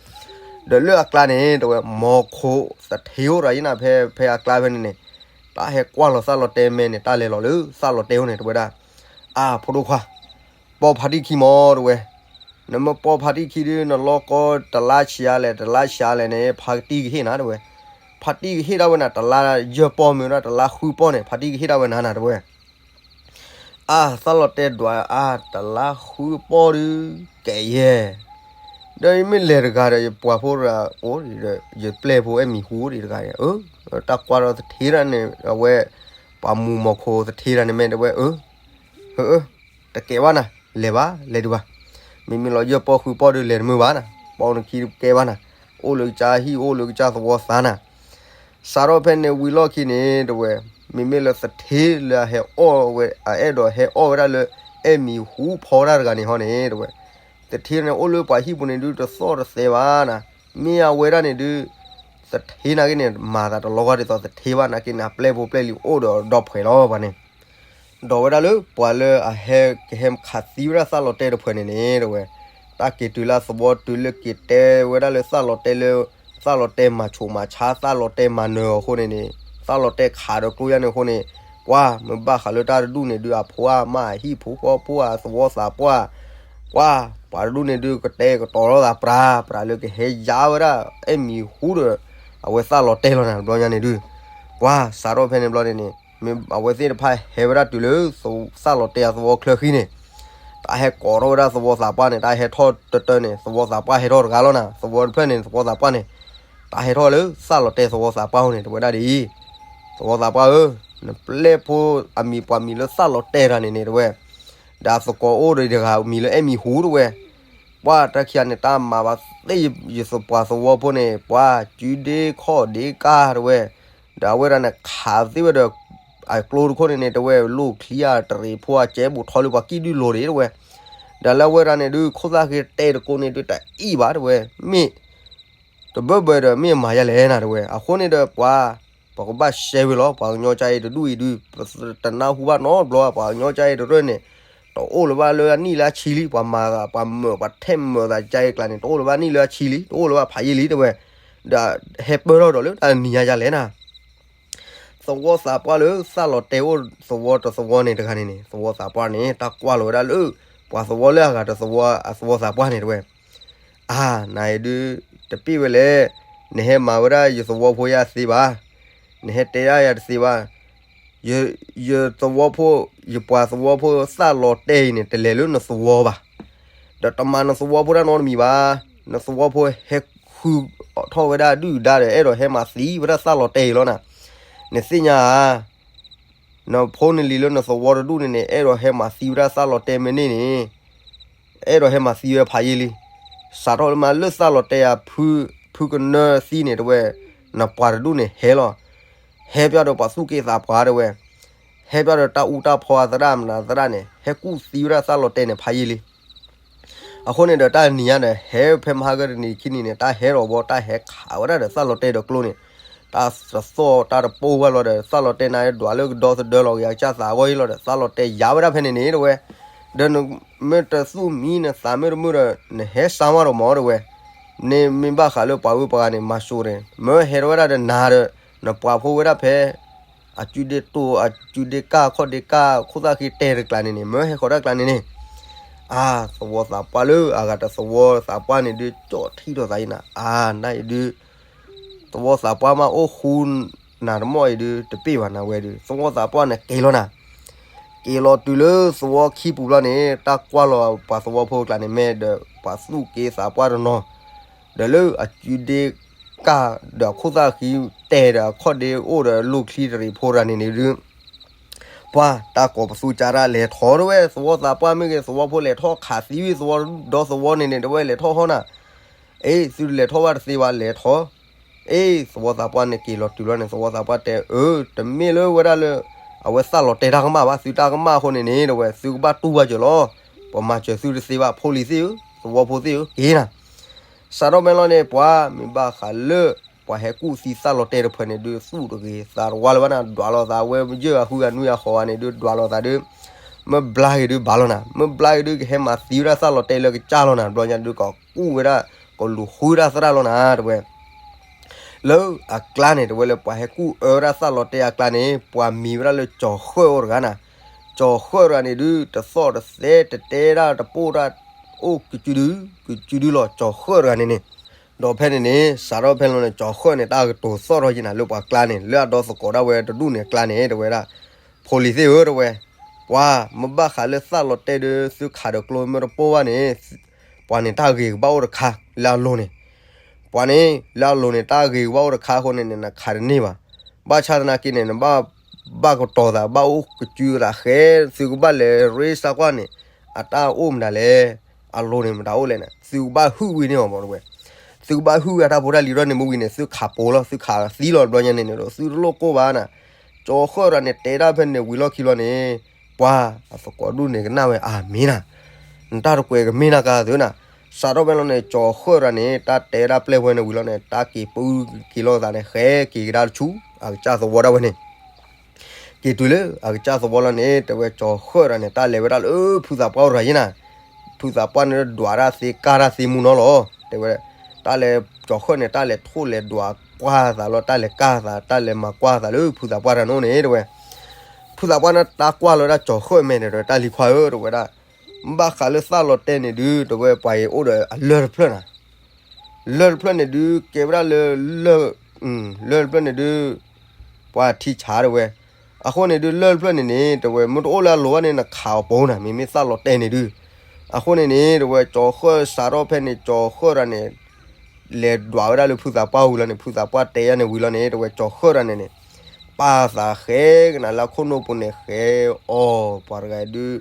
ဒီးလၢအကျါန့ၣ် တဝဲ မီၤခိၣ်သထ့အိၣ်ဒီးယနၤ ဖဲ ဖဲအကျါဖဲန့ၣ်န့ၣ် တၢ်ဟဲကွၢ်လီၤသးလီၤတဲမဲန့ၣ် တၢ်လဲၤလီၤလၢသးလီၤတဲအိၣ်န့ၣ် တဝဲဒၣ် အါ ဖိဒိၣ်ခွါ ပီဖါတံၢ်ခံမီၤ တဝဲ. နမ့ၢ်ပီဖါတံၢ်ခံဒုး နလီၢ်ကီတလါဆံးအါလဲၣ် တလါဆံးအါလဲၣ်န့ၣ် ဖါတံၢ်ကဟ့ၣ်နၤ တဝဲ. ဖါတံၢ်ကဟ့ၣ်ဒၣ်ဝဲနၤ တလါယဲၢ်ပီၢ်မ့ၢ်ဝဲဒၣ် တလါဃုပီၢ်န့ၣ် ဖါတံၢ်ကဟ့ၣ်ဒၣ်ဝဲနၤနၤ တဝဲ. အါ သးလီၤတဲဒွးအါ တလါဃုပီၢ်ဒုး ကဲယဲၢ် ဒီးယမ့ၢ်လဲၤတဂၤဒီး ယပှၤဖိတဂၤအိၣ်ဒီး ယပျဲၢ်ဖိအဲၣ်မံၤဟူဒံးတဂၤဒီး အၢ တၢ်ကွၢ်ဒီးသထ့တၢ်န့ၣ် အဝဲ ပှၤမူၤမီၤခိၣ်သထ့တၢ်န့ၣ်မ့ၢ်တဝဲ အၢ အၢ တကဲဘၣ်နၤ လဲၤဘၣ် လဲၤဒံးဘၣ်. မ့မ့ၢ်လီၤယဲၢ်ပီၢ်ဃုပီၢ်ဒုး လဲၤတမုာ်ဘၣ်နၤ ပီၢ်နခံတကဲဘၣ်နၤ အိၣ်လၢကစၢ်ဟံၣ် အိၣ်လၢကစၢ်သဝီသးနၤ စးထီၣ်ဖဲန့ၣ်ဝံၤလီၢ်ခံန့ၣ် တဝဲ မ့မ့ၢ်လၢသထ့လၢအဟဲအီၣ်ဝဲ အအဲၣ်ဒိးဟဲအီၣ်ဝဲဒၣ်လၢ အဲၣ်မံၤဟူဖီတၢ်တဂၤန့ၣ်ဟီန့ၣ် တဝဲ သထ့န့ၣ်အိၣ်လၢပှၤဟံၣ်ပူၤန့ၣ်ဒုး တသီၣ်တသဲဘၣ်နၤ မ့ၢ်အဝဲဒၣ်န့ၣ်ဒုး သထ့နာ်က့န့ၣ် မၤသးတလီၤဂာ်ဒ်သိးသထ့ဘၣ် နာ်က့န့ၣ် အပျဲၢ်ဖိပျဲၢ်လံၤအိၣ်ဒီးဒီဖှဲးလီၤ ပှၤန့ၣ် ဒီးဝဲဒၣ်လၢပှၤလၢအဟဲကဟဲခးသံဝဲဒၣ်သးလီၤတဲာ်တဖုန့ၣ်န့ၣ် တဝဲ တၢ်က့ၤတုၤလၢသဝီတုၤလၢက့ၤတဲဝဲဒၣ်လၢသးလီၤတဲာ်လၢ သးလီၤတဲာ်မၤဆူၣ်မၤဆါ သးလီၤတဲာ်မၤနၢၤအဃိန့ၣ်န့ၣ် သးလီၤတဲာ်ခးဒီးကျိယါန့ၣ်အဃိန့ၣ် ပှၤမ့ၢ်ဘၣ်ဃးလၢတၢ်တဒူၣ်န့ၣ်ဒုး အဖိအမါ အဟံၣ်ဖိဃီဖိ အသဝီသးပှၢ် ပှၤ ပှၤတဒူၣ်န့ၣ်ဒုး ကတဲကတီၤထီၣ်သးပြၤ ပြၤလၢကဟဲယါဝဲဒၣ် အဲၣ်မံၤဟူဒီး အဝဲသးလီၤတဲာ်လီၤနၤ တဘျီညါန့ၣ်ဒုး ပှၤစးထီၣ်ဖဲန့ၣ်ဘျီန့ၣ်န့ၣ် မ့ၢ်အဝဲသ့ၣ်တဖၣ်ဟဲဝဲဒၣ်တုၤလၢ သးလီၤတဲာ်အသဝီချၢဃံန့ၣ် တၢ်ဟဲကိးထီၣ်ဝဲဒၣ်သဝီသးပှၢ်န့ၣ် တၢ်ဟဲထီၣ်တတၢန့ၣ် သဝီသးပှၢ်ဟဲထီၣ်တဂၤလီၤနၤ သဝီတဖျၢၣ်န့ၣ် သဝီသးပှၢ်န့ၣ် တၢ်ဟဲထီၣ်လၢသးလီၤတဲာ်သဝီသးပှၢ်အဃိန့ၣ် တဝဲဒၣ်ဒ်အံၤ သဝီသးပှၢ်ဧၢ, နပျဲၢ်ဖိအမံၤပှၤမံၤလၢသးလီၤတဲာ်တၢ်န့ၣ်န့ၣ် တဝဲ, ဒီးအသကိးအိၣ်ဒီးတဂၤမံၤလၢအဲၣ်မံၤဟူတဝဲ, ပှၤတၢ်ခံဂၤန့ၣ် တၢ်မၤဘၣ်သ့ၣ်ယသပှၢ်သဝီဖိန့ၣ် ပှၤစုဒ့ခီၣ်ဒ့ကၢ်တဝဲ, ဒီးအဝဲဒၣ်န့ၣ်ခးသ့ဝဲဒီး အကျိတခိၣ်န့ၣ်န့ၣ် တဝဲလိၣ်ချံအတရံးဖိအကဲဘူးထီၣ်လၢပှၤကံၣ်ဒုၣ်လိၤဒံးတဝဲ, ဒီးလၢအဝဲဒၣ်န့ၣ်ဒုး ခိၣ်သၣ်ဃ့တဲတကိးန့ၣ်ဒုးတအံၣ်ဘၣ်တဝဲ, မ့ၢ် တဘၢဘၢဒီးမ့ၢ်မၤယါလဲၣ်နၤတဝဲ, အဃိန့ၣ်ဒီးပှၤ, ပကဘၣ်ရှဲဝဲလီၤ ပှၤကညီကါအံၤတဒူၣ်အံၤဒုး, တနၢ်ဟူဘၣ်နီတဘျီ ပှၤကညီကါအံၤတရၢၣ်န့ၣ်, တအိၣ်လၢၤဘၣ်လၢအနံၣ်လၢအဆံလံ ပှၤမၤသး ပှၤမၢာ်ပှၤထဲးမၢာ်သးကါအံၤကျါန့ၣ် တအိၣ်လၢၤဘၣ်နံၣ်လၢအဆံလံ တအိၣ်လၢၤဘၣ်ဖးယံာ်လံတဝဲ, ဒီးဟဲပၢၢ်ထီၣ်ဒီးလၢတၢ်နံၤညါယါလဲၣ်နၤ သဝီသးပှၢ်လၢသးလီၤတဲာ်အိၣ်သဝီတသဝီန့ၣ်တဂၤန့ၣ်န့ၣ် သဝီသးပှၢ်န့ၣ် တၢ်ကွၢ်လီၤဝဲဒၣ်လၢ ပှၤသဝီလၢအဂၤတသဝီအသဝီသးပှၢ်န့ၣ်တဝဲ, အါ, နအံၤဒုး, တပ့ၢ်ဝဲလဲၣ်, နဟဲမၤဝဲဒၣ်ယသဝီဖိယါသ့ဘၣ်, နဟဲတဲဒၣ်ယၤတသ့ဘၣ်, ယသဝီဖိ, ယပှၤသဝီဖိသးလီၤတဲာ်အံၤန့ၣ် တလဲၤလၢနသဝီဘၣ်, ဒီးတမၤနသဝီဖိတၢ်နီတမံၤဘၣ်, နသဝီဖိဟဲဃုထီၣ်ဝဲဒၣ်ဒုၣ်ဒါဒီး အဲၣ်ဒိးဟဲမၤသံဝဲဒၣ်သးလီၤတဲာ်အံၤလီၤနၤ, နသ့ၣ်ညါဧါ နဖိနလံၤလၢနသဝီတဒူၣ်န့ၣ်န့ၣ် အဲၣ်ဒိးဟဲမၤသံဝဲဒၣ်သးလီၤတဲာ်မ့ၢ်န့ၣ်န့ၣ်, အဲၣ်ဒိးဟဲမၤသံဝဲဖးယံာ်လံ, စးထီၣ်လၢမးလၢသးလီၤတဲာ်အဖု, ဖုကနၢသံန့ၣ်တဝဲ, နပှၤတဒူၣ်န့ၣ်ဟဲလီၤ, ဟဲပၠးဒီးပှၤသူၣ်က့သးပှၢ်တဝဲ, ဟဲပၠးဒီးတၢ်အူတၢ်ဖီအသရၣ်မနုၤသရၣ်န့ၣ် ဟဲကူၣ်သံဝဲဒၣ်သးလီၤတဲာ်န့ၣ်ဖးယံာ်လံ အဃိန့ၣ်ဒီးတၢ်နံၤညါဒီး ဟဲဖဲမဟါကတနံၤခံနံၤန့ၣ် တၢ်ဟဲလီၤဘီ တၢ်ဟဲခးဝဲဒၣ်ဒီးသးလီၤတဲာ်ဒီးကျိန့ၣ်, တၢ်တသီၣ်တၢ်တပိၢ်ဘၣ်လီၤဒီး သးလီၤတဲာ်န့ၣ်ဒွးလၢကဒီသဒၢလီၤက့ၤအကစၢ်သးအဂီၢ်အံၤလီၤဒီး သးလီၤတဲာ်ယါဝဲဒၣ်ဖဲန့ၣ်န့ၣ်တဝဲ, ဒီးနမ့ၢ်တသူၣ်မံနသးမ့ၢ်တမုာ်ဒီး နဟဲစါမးဒီးမးတဝဲ, န့ၣ်မ့ၢ်ဘၣ်ဃးလၢပှၤဂုၤပှၤဂၤန့ၣ် မၤစိၤန့ၣ် မၢဟဲထီၣ်ဝဲဒၣ်ဒီးနၤဒီး နပှၤဖိဝဲဒၣ်ဖဲ အစုဒ့တိၢ် အစုဒ့ကၢ် ခီၣ်ဒ့ကၢ် ခိၣ်သၣ်ဃ့တဲာ်တကျးန့ၣ်န့ၣ် မၢဟဲဃီၤတၢ်ကျးန့ၣ်န့ၣ်, အါ သဝီသးပှၢ်လၢအဂၤတသဝီသးပှၢ်န့ၣ်ဒုး ကၠီၣ်ထံထီၣ်သးအံၤနၤ အါ နအံၤဒုး သဝီသးပှၢ်မးအိၣ်ဃူနၤတမီၢ်အံၤဒုး တပ့ၢ်ဘၣ်နၤဝဲဒုး သဝီသးပှၢ်န့ၣ်က့ၤလီၤနၤ, က့ၤလီၤတုၤလၢသဝီခံပူၤဘျီန့ၣ် တၢ်ကွၢ်လီၤပှၤသဝီဖိကျးန့ၣ် မ့ၢ်ဒီးပှၤသူၣ်က့သးပှၢ်တနီၤ ဒီးလၢအစုဒ့ကၢ်ဒီးအခိၣ်သၣ်ဃံတဲာ်ဒီးအခီၣ်ဒ့အိၣ်ဒီးလိၣ်ချံတရံးဖိတဂၤန့ၣ်န့ၣ်ဒုး ပှၤတၢ်ကိးပသူကါတၢ်လဲၤထီၣ်တဝဲ သဝီသးပှၢ်မ့ၢ်ဂ့ၤ သဝီဖိလဲၤထီၣ်ခးသံဝံၤ သဝီဒီသဝီန့ၣ်န့ၣ် တဝဲလဲၤထီၣ်ဟီနၤ, အ့ သုတလဲၤထီၣ်ဘၣ်တသ့ဘၣ်လဲၤထီၣ်, အ့ သဝီသးပှၢ်န့ၣ်က့ၤလီၤတုၤလီၤန့ၣ် သဝီသးပှၢ်တဲ အၢ တမ့ၢ်လၢဝဲဒၣ်လၢ အဝဲသးလီၤတဲာ်တၢ်ကမၣ်ဘၣ်, သုတၢ်ကမၣ်အဃိန့ၣ်န့ၣ် တဲဝဲ သုကဘၣ်တူၢ်ဘၣ်စၢၤလီၤ. ပှၤမၤစၢၤသုတသ့ဘၣ်, ဖိလံၤသ့ၣ်ဧၢ, သဝီဖိသ့ၣ်ဧၢ, က့ၤနၤ. စးထီၣ်ဖဲလီၤန့ၣ် ပှၤမ့ၢ်ဘၣ်ဃးလၢ ပှၤဟဲကူၣ်သံသးလီၤတဲာ်တဖုန့ၣ်ဒုး သူၣ်တဂ့ၤသးတဝါလၢၤဘၣ်နၤ, ဒွးလိာ်သးဝဲယဲၢ်ဂၤဃုဂၤနွံဂၤဃိးဂၤန့ၣ်ဒုး ဒွးလိာ်သးဒုး မ့ၢ်ဘျါက့ၤဒုးဘၣ်လီၤနၤ, မ့ၢ်ဘျါက့ၤဒုးကဟဲမၤသံဝဲဒၣ်သးလီၤတဲာ်လၢကစၢ်လီၤနၤ, ဘျီညါဒုးကီးကူၣ်ဝဲဒၣ် ကလူၤဃုဒၣ်သရၣ်လီၤနၤ တဲဝဲ လၢအကျါန့ၣ် တဲဝဲလၢပှၤဟဲကူၣ်အၢဝဲဒၣ်သးလီၤတဲာ်အကျါန့ၣ် ပှၤမံၤဝဲဒၣ်လၢကၠီၤဃၢၣ်အိၣ်တဂၤနၤ, ကၠီၤဃၢၣ်တဂၤန့ၣ်ဒုး တသီၣ်တသဲတတဲဒၣ်တပိၢ်တၢ် အိၣ်ကစုဒု ကစုဒုလီၤ ကၠီၤဃၢၣ်တဂၤန့ၣ်န့ၣ်, ဒီးဖဲန့ၣ်န့ၣ် စးထီၣ်ဖဲလီၤန့ၣ် ကၠီၤဃၢၣ်န့ၣ် တၢ်ကတိၤသီၣ်ထီၣ်ယံၤနၤ လၢပှၤကျါန့ၣ် လၢအဒီသကိးဒၣ်ဝဲတဒူၣ်န့ၣ်အကျါန့ၣ် တဲဝဲဒၣ် ဖိလံၤသ့ၣ်ဧၢ တဲဝဲ ပှၤမ့ၢ်ဘၣ်ဃးလၢသးလီၤတဲာ်ဒုး သုခးဒီးကျိမ့ၢ်တပိၢ်ဘၣ်န့ၣ် ပှၤန့ၣ်တၢ်ဂ့ၤကဘၣ်အိၣ်တခါ လၢအလိၤန့ၣ်, ပှၤန့ၣ် လၢအလိၤန့ၣ် တၢ်ဂ့ၤကဘၣ်အိၣ်တခါအဃိန့ၣ်န့ၣ် နခးတန့ၢ်ဘၣ်. ဘၣ်ဆၣ်သနာ်က့န့ၣ် နဘၣ် ဘၣ်ကတီၤသး ဘၣ်အိၣ်ကစုသးဃဲ သုကဘၣ်လဲၤရ့စးကွၢ်န့ၣ် အတၢ်အိၣ်မတၤလဲၣ်, အလိၤန့ၣ်မတၤအိၣ်လဲၣ်န့ၣ် သုကဘၣ်ဟုၣ်ဝံၤန့ၢ်အီၤမး တဲဝဲ, သုကဘၣ်ဟုၣ်ဝံၤအတၢ်ဖိတၢ်လံၤဒီးန့ၣ် မ့ၢ်ဝံၤန့ၣ် သုခးပိာ်လီၤ သုခးသံလီၤ ဘျီညါန့ၣ်န့ၣ်ဒီး သုတလိၣ်ကိၢ်ဘၣ်နၤ, ကၠီၤဃၢၣ်တဂၤန့ၣ် တဲဒၣ်ဖဲန့ၣ်ဝံၤလီၢ်ခံဘျီန့ၣ် ပှၤအသကိးဒူၣ်န့ၣ်ကနၣ်ဝဲ အၤမ့ၣ်နၤ, နတၢ်တကွဲးကမ့ၢ်နၤကၤသုနၤ, စးထီၣ်ဖဲလီၤန့ၣ် ကၠီၤဃၢၣ်တဂၤန့ၣ် တၢ်တဲဒၣ်ပျဲၢ်ဝဲန့ၣ်ဝံၤလီၤန့ၣ် တၢ်က့ၤပုၢ်က့ၤလိာ်သးန့ၣ် ဃဲက့ၤကဒါတဆူ အကစၢ်သဝီဒၣ်ဝဲန့ၣ် က့ၤတုၤလၢအကစၢ်သဝီလီၤန့ၣ် တဲဝဲကၠီၤဃၢၣ်တဂၤန့ၣ် တၢ်လဲၤဝဲဒၣ်လၢဖုသးပှၢ်အိၣ်တဂၤယံၤနၤ, ဖုသးပှၢ်န့ၣ်ဒွးတၢ်သ့ကၢ်တၢ်သ့မူနီၤလီၤ တဲဝဲ, တၢ်လဲၤ ကၠီၤဃၢၣ်န့ၣ် တၢ်လဲၤထိၣ်လဲၤဒွးကွၢ်သးလီၤ တၢ်လဲၤကၢ်သး တၢ်လဲၤမၤကွၢ်သးလၢဖုသးပှၢ်တဂၤန့ၣ်န့ၣ် တဲဝဲ, ဖုသးပှၢ်န့ၣ် တၢ်ကွၢ်လီၤဝဲဒၣ်ကၠီၤဃၢၣ်မဲာ်န့ၣ် တဲဝဲ တၢ်လံၤခွါဧၢ တဲဝဲဒၣ်, ဘၣ်ဃးလၢသးလီၤတဲာ်န့ၣ်ဒုး တဲဝဲ ပှၤအံၤအိၣ်ဒီးအလၢၢ်တဖျၢၣ်နၤ လၢၢ်တဖျၢၣ်န့ၣ်ဒုး ကဲဝဲဒၣ်လၢ လၢၢ် လၢၢ်တဖျၢၣ်န့ၣ်ဒုး ပှၤထံဆးတဲဝဲ, အဃိန့ၣ်ဒုး လၢၢ်တဖျၢၣ်န့ၣ်န့ၣ် တဲဝဲ မ့ၢ်တအိၣ်လၢအလိၤဘၣ်န့ၣ် နခးအီၤပိာ်နၤ မ့မ့ၢ်သးလီၤတဲာ်န့ၣ်ဒုး, အဃိန့ၣ်န့ၣ် တဲဝဲ ကၠီၤဃၢၣ်စးထီၣ်ဖဲန့ၣ် ကၠီၤဃၢၣ်တဂၤန့ၣ် လဲၤဒွးဝဲဒၣ်လၢဖုသးပှၢ်ဝံၤလီၤန့ၣ် ဖုသးပှၢ်တဲယၤန့ၣ်ဝံၤလီၤန့ၣ် တဲဝဲ ကၠီၤဃၢၣ်တဂၤန့ၣ်န့ၣ် ပာ်သးဃဲကနၤလၢခိၣ်နူာ်ပူၤန့ၣ် ဃဲအီၤ ပှၤတဂၤဒုး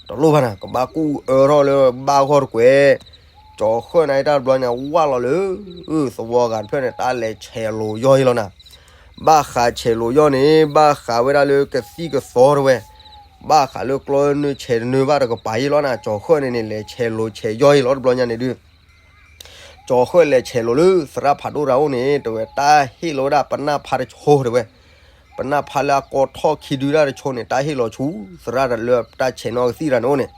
တလိၣ်ဘၣ်နၤ ကဘၣ်ကူၣ်အၢထီၣ်လၢဘၣ်ဂီၢ်တကွဲး, ကၠီၤဃၢၣ်န့ၣ်တၢ်တဘျီညါ ဝၢ်လီၤလၢ သဝီဂၤတဖျၢၣ်န့ၣ် တၢ်လဲၤဆဲးလိာ်ယီၢ်ယံၤလီၤနၤ, ဘၣ်ဃးဆဲးလိာ်ယီၢ်န့ၣ် ဘၣ်ဃးဝဲဒၣ်လၢကသံၣ်ကသီတဲဝဲ, ဘၣ်ဃးလၢကျီနၢဆဲးတနၢဘၣ်တကပၤယံၤလီၤနၤ, ကၠီၤဃၢၣ်န့ၣ်န့ၣ် လဲၤဆဲးလိာ်ဆဲးယီၢ်ယံၤလီၤတဘျီညါန့ၣ်ဒုး ကၠီၤဃၢၣ်လဲၤဆဲးလိာ်လၢသရၣ်ဖးဒိၣ်တဂၤအိၣ်န့ၣ် တဲဝဲ တၢ်ဟ့ၣ်လီၤဝဲဒၣ်ပနၢ်ဖါတဆိတဲဝဲ, ပနၢ်ဖါလၢအကီထီၣ်ခံဒုဒၣ်တဆိန့ၣ် တၢ်ဟ့ၣ်လီၤဆူ သရၣ်လၢတၢ်ဆဲးနီၣ်ကသံၣ်တဂၤန့ၣ်အိၣ်န့ၣ်,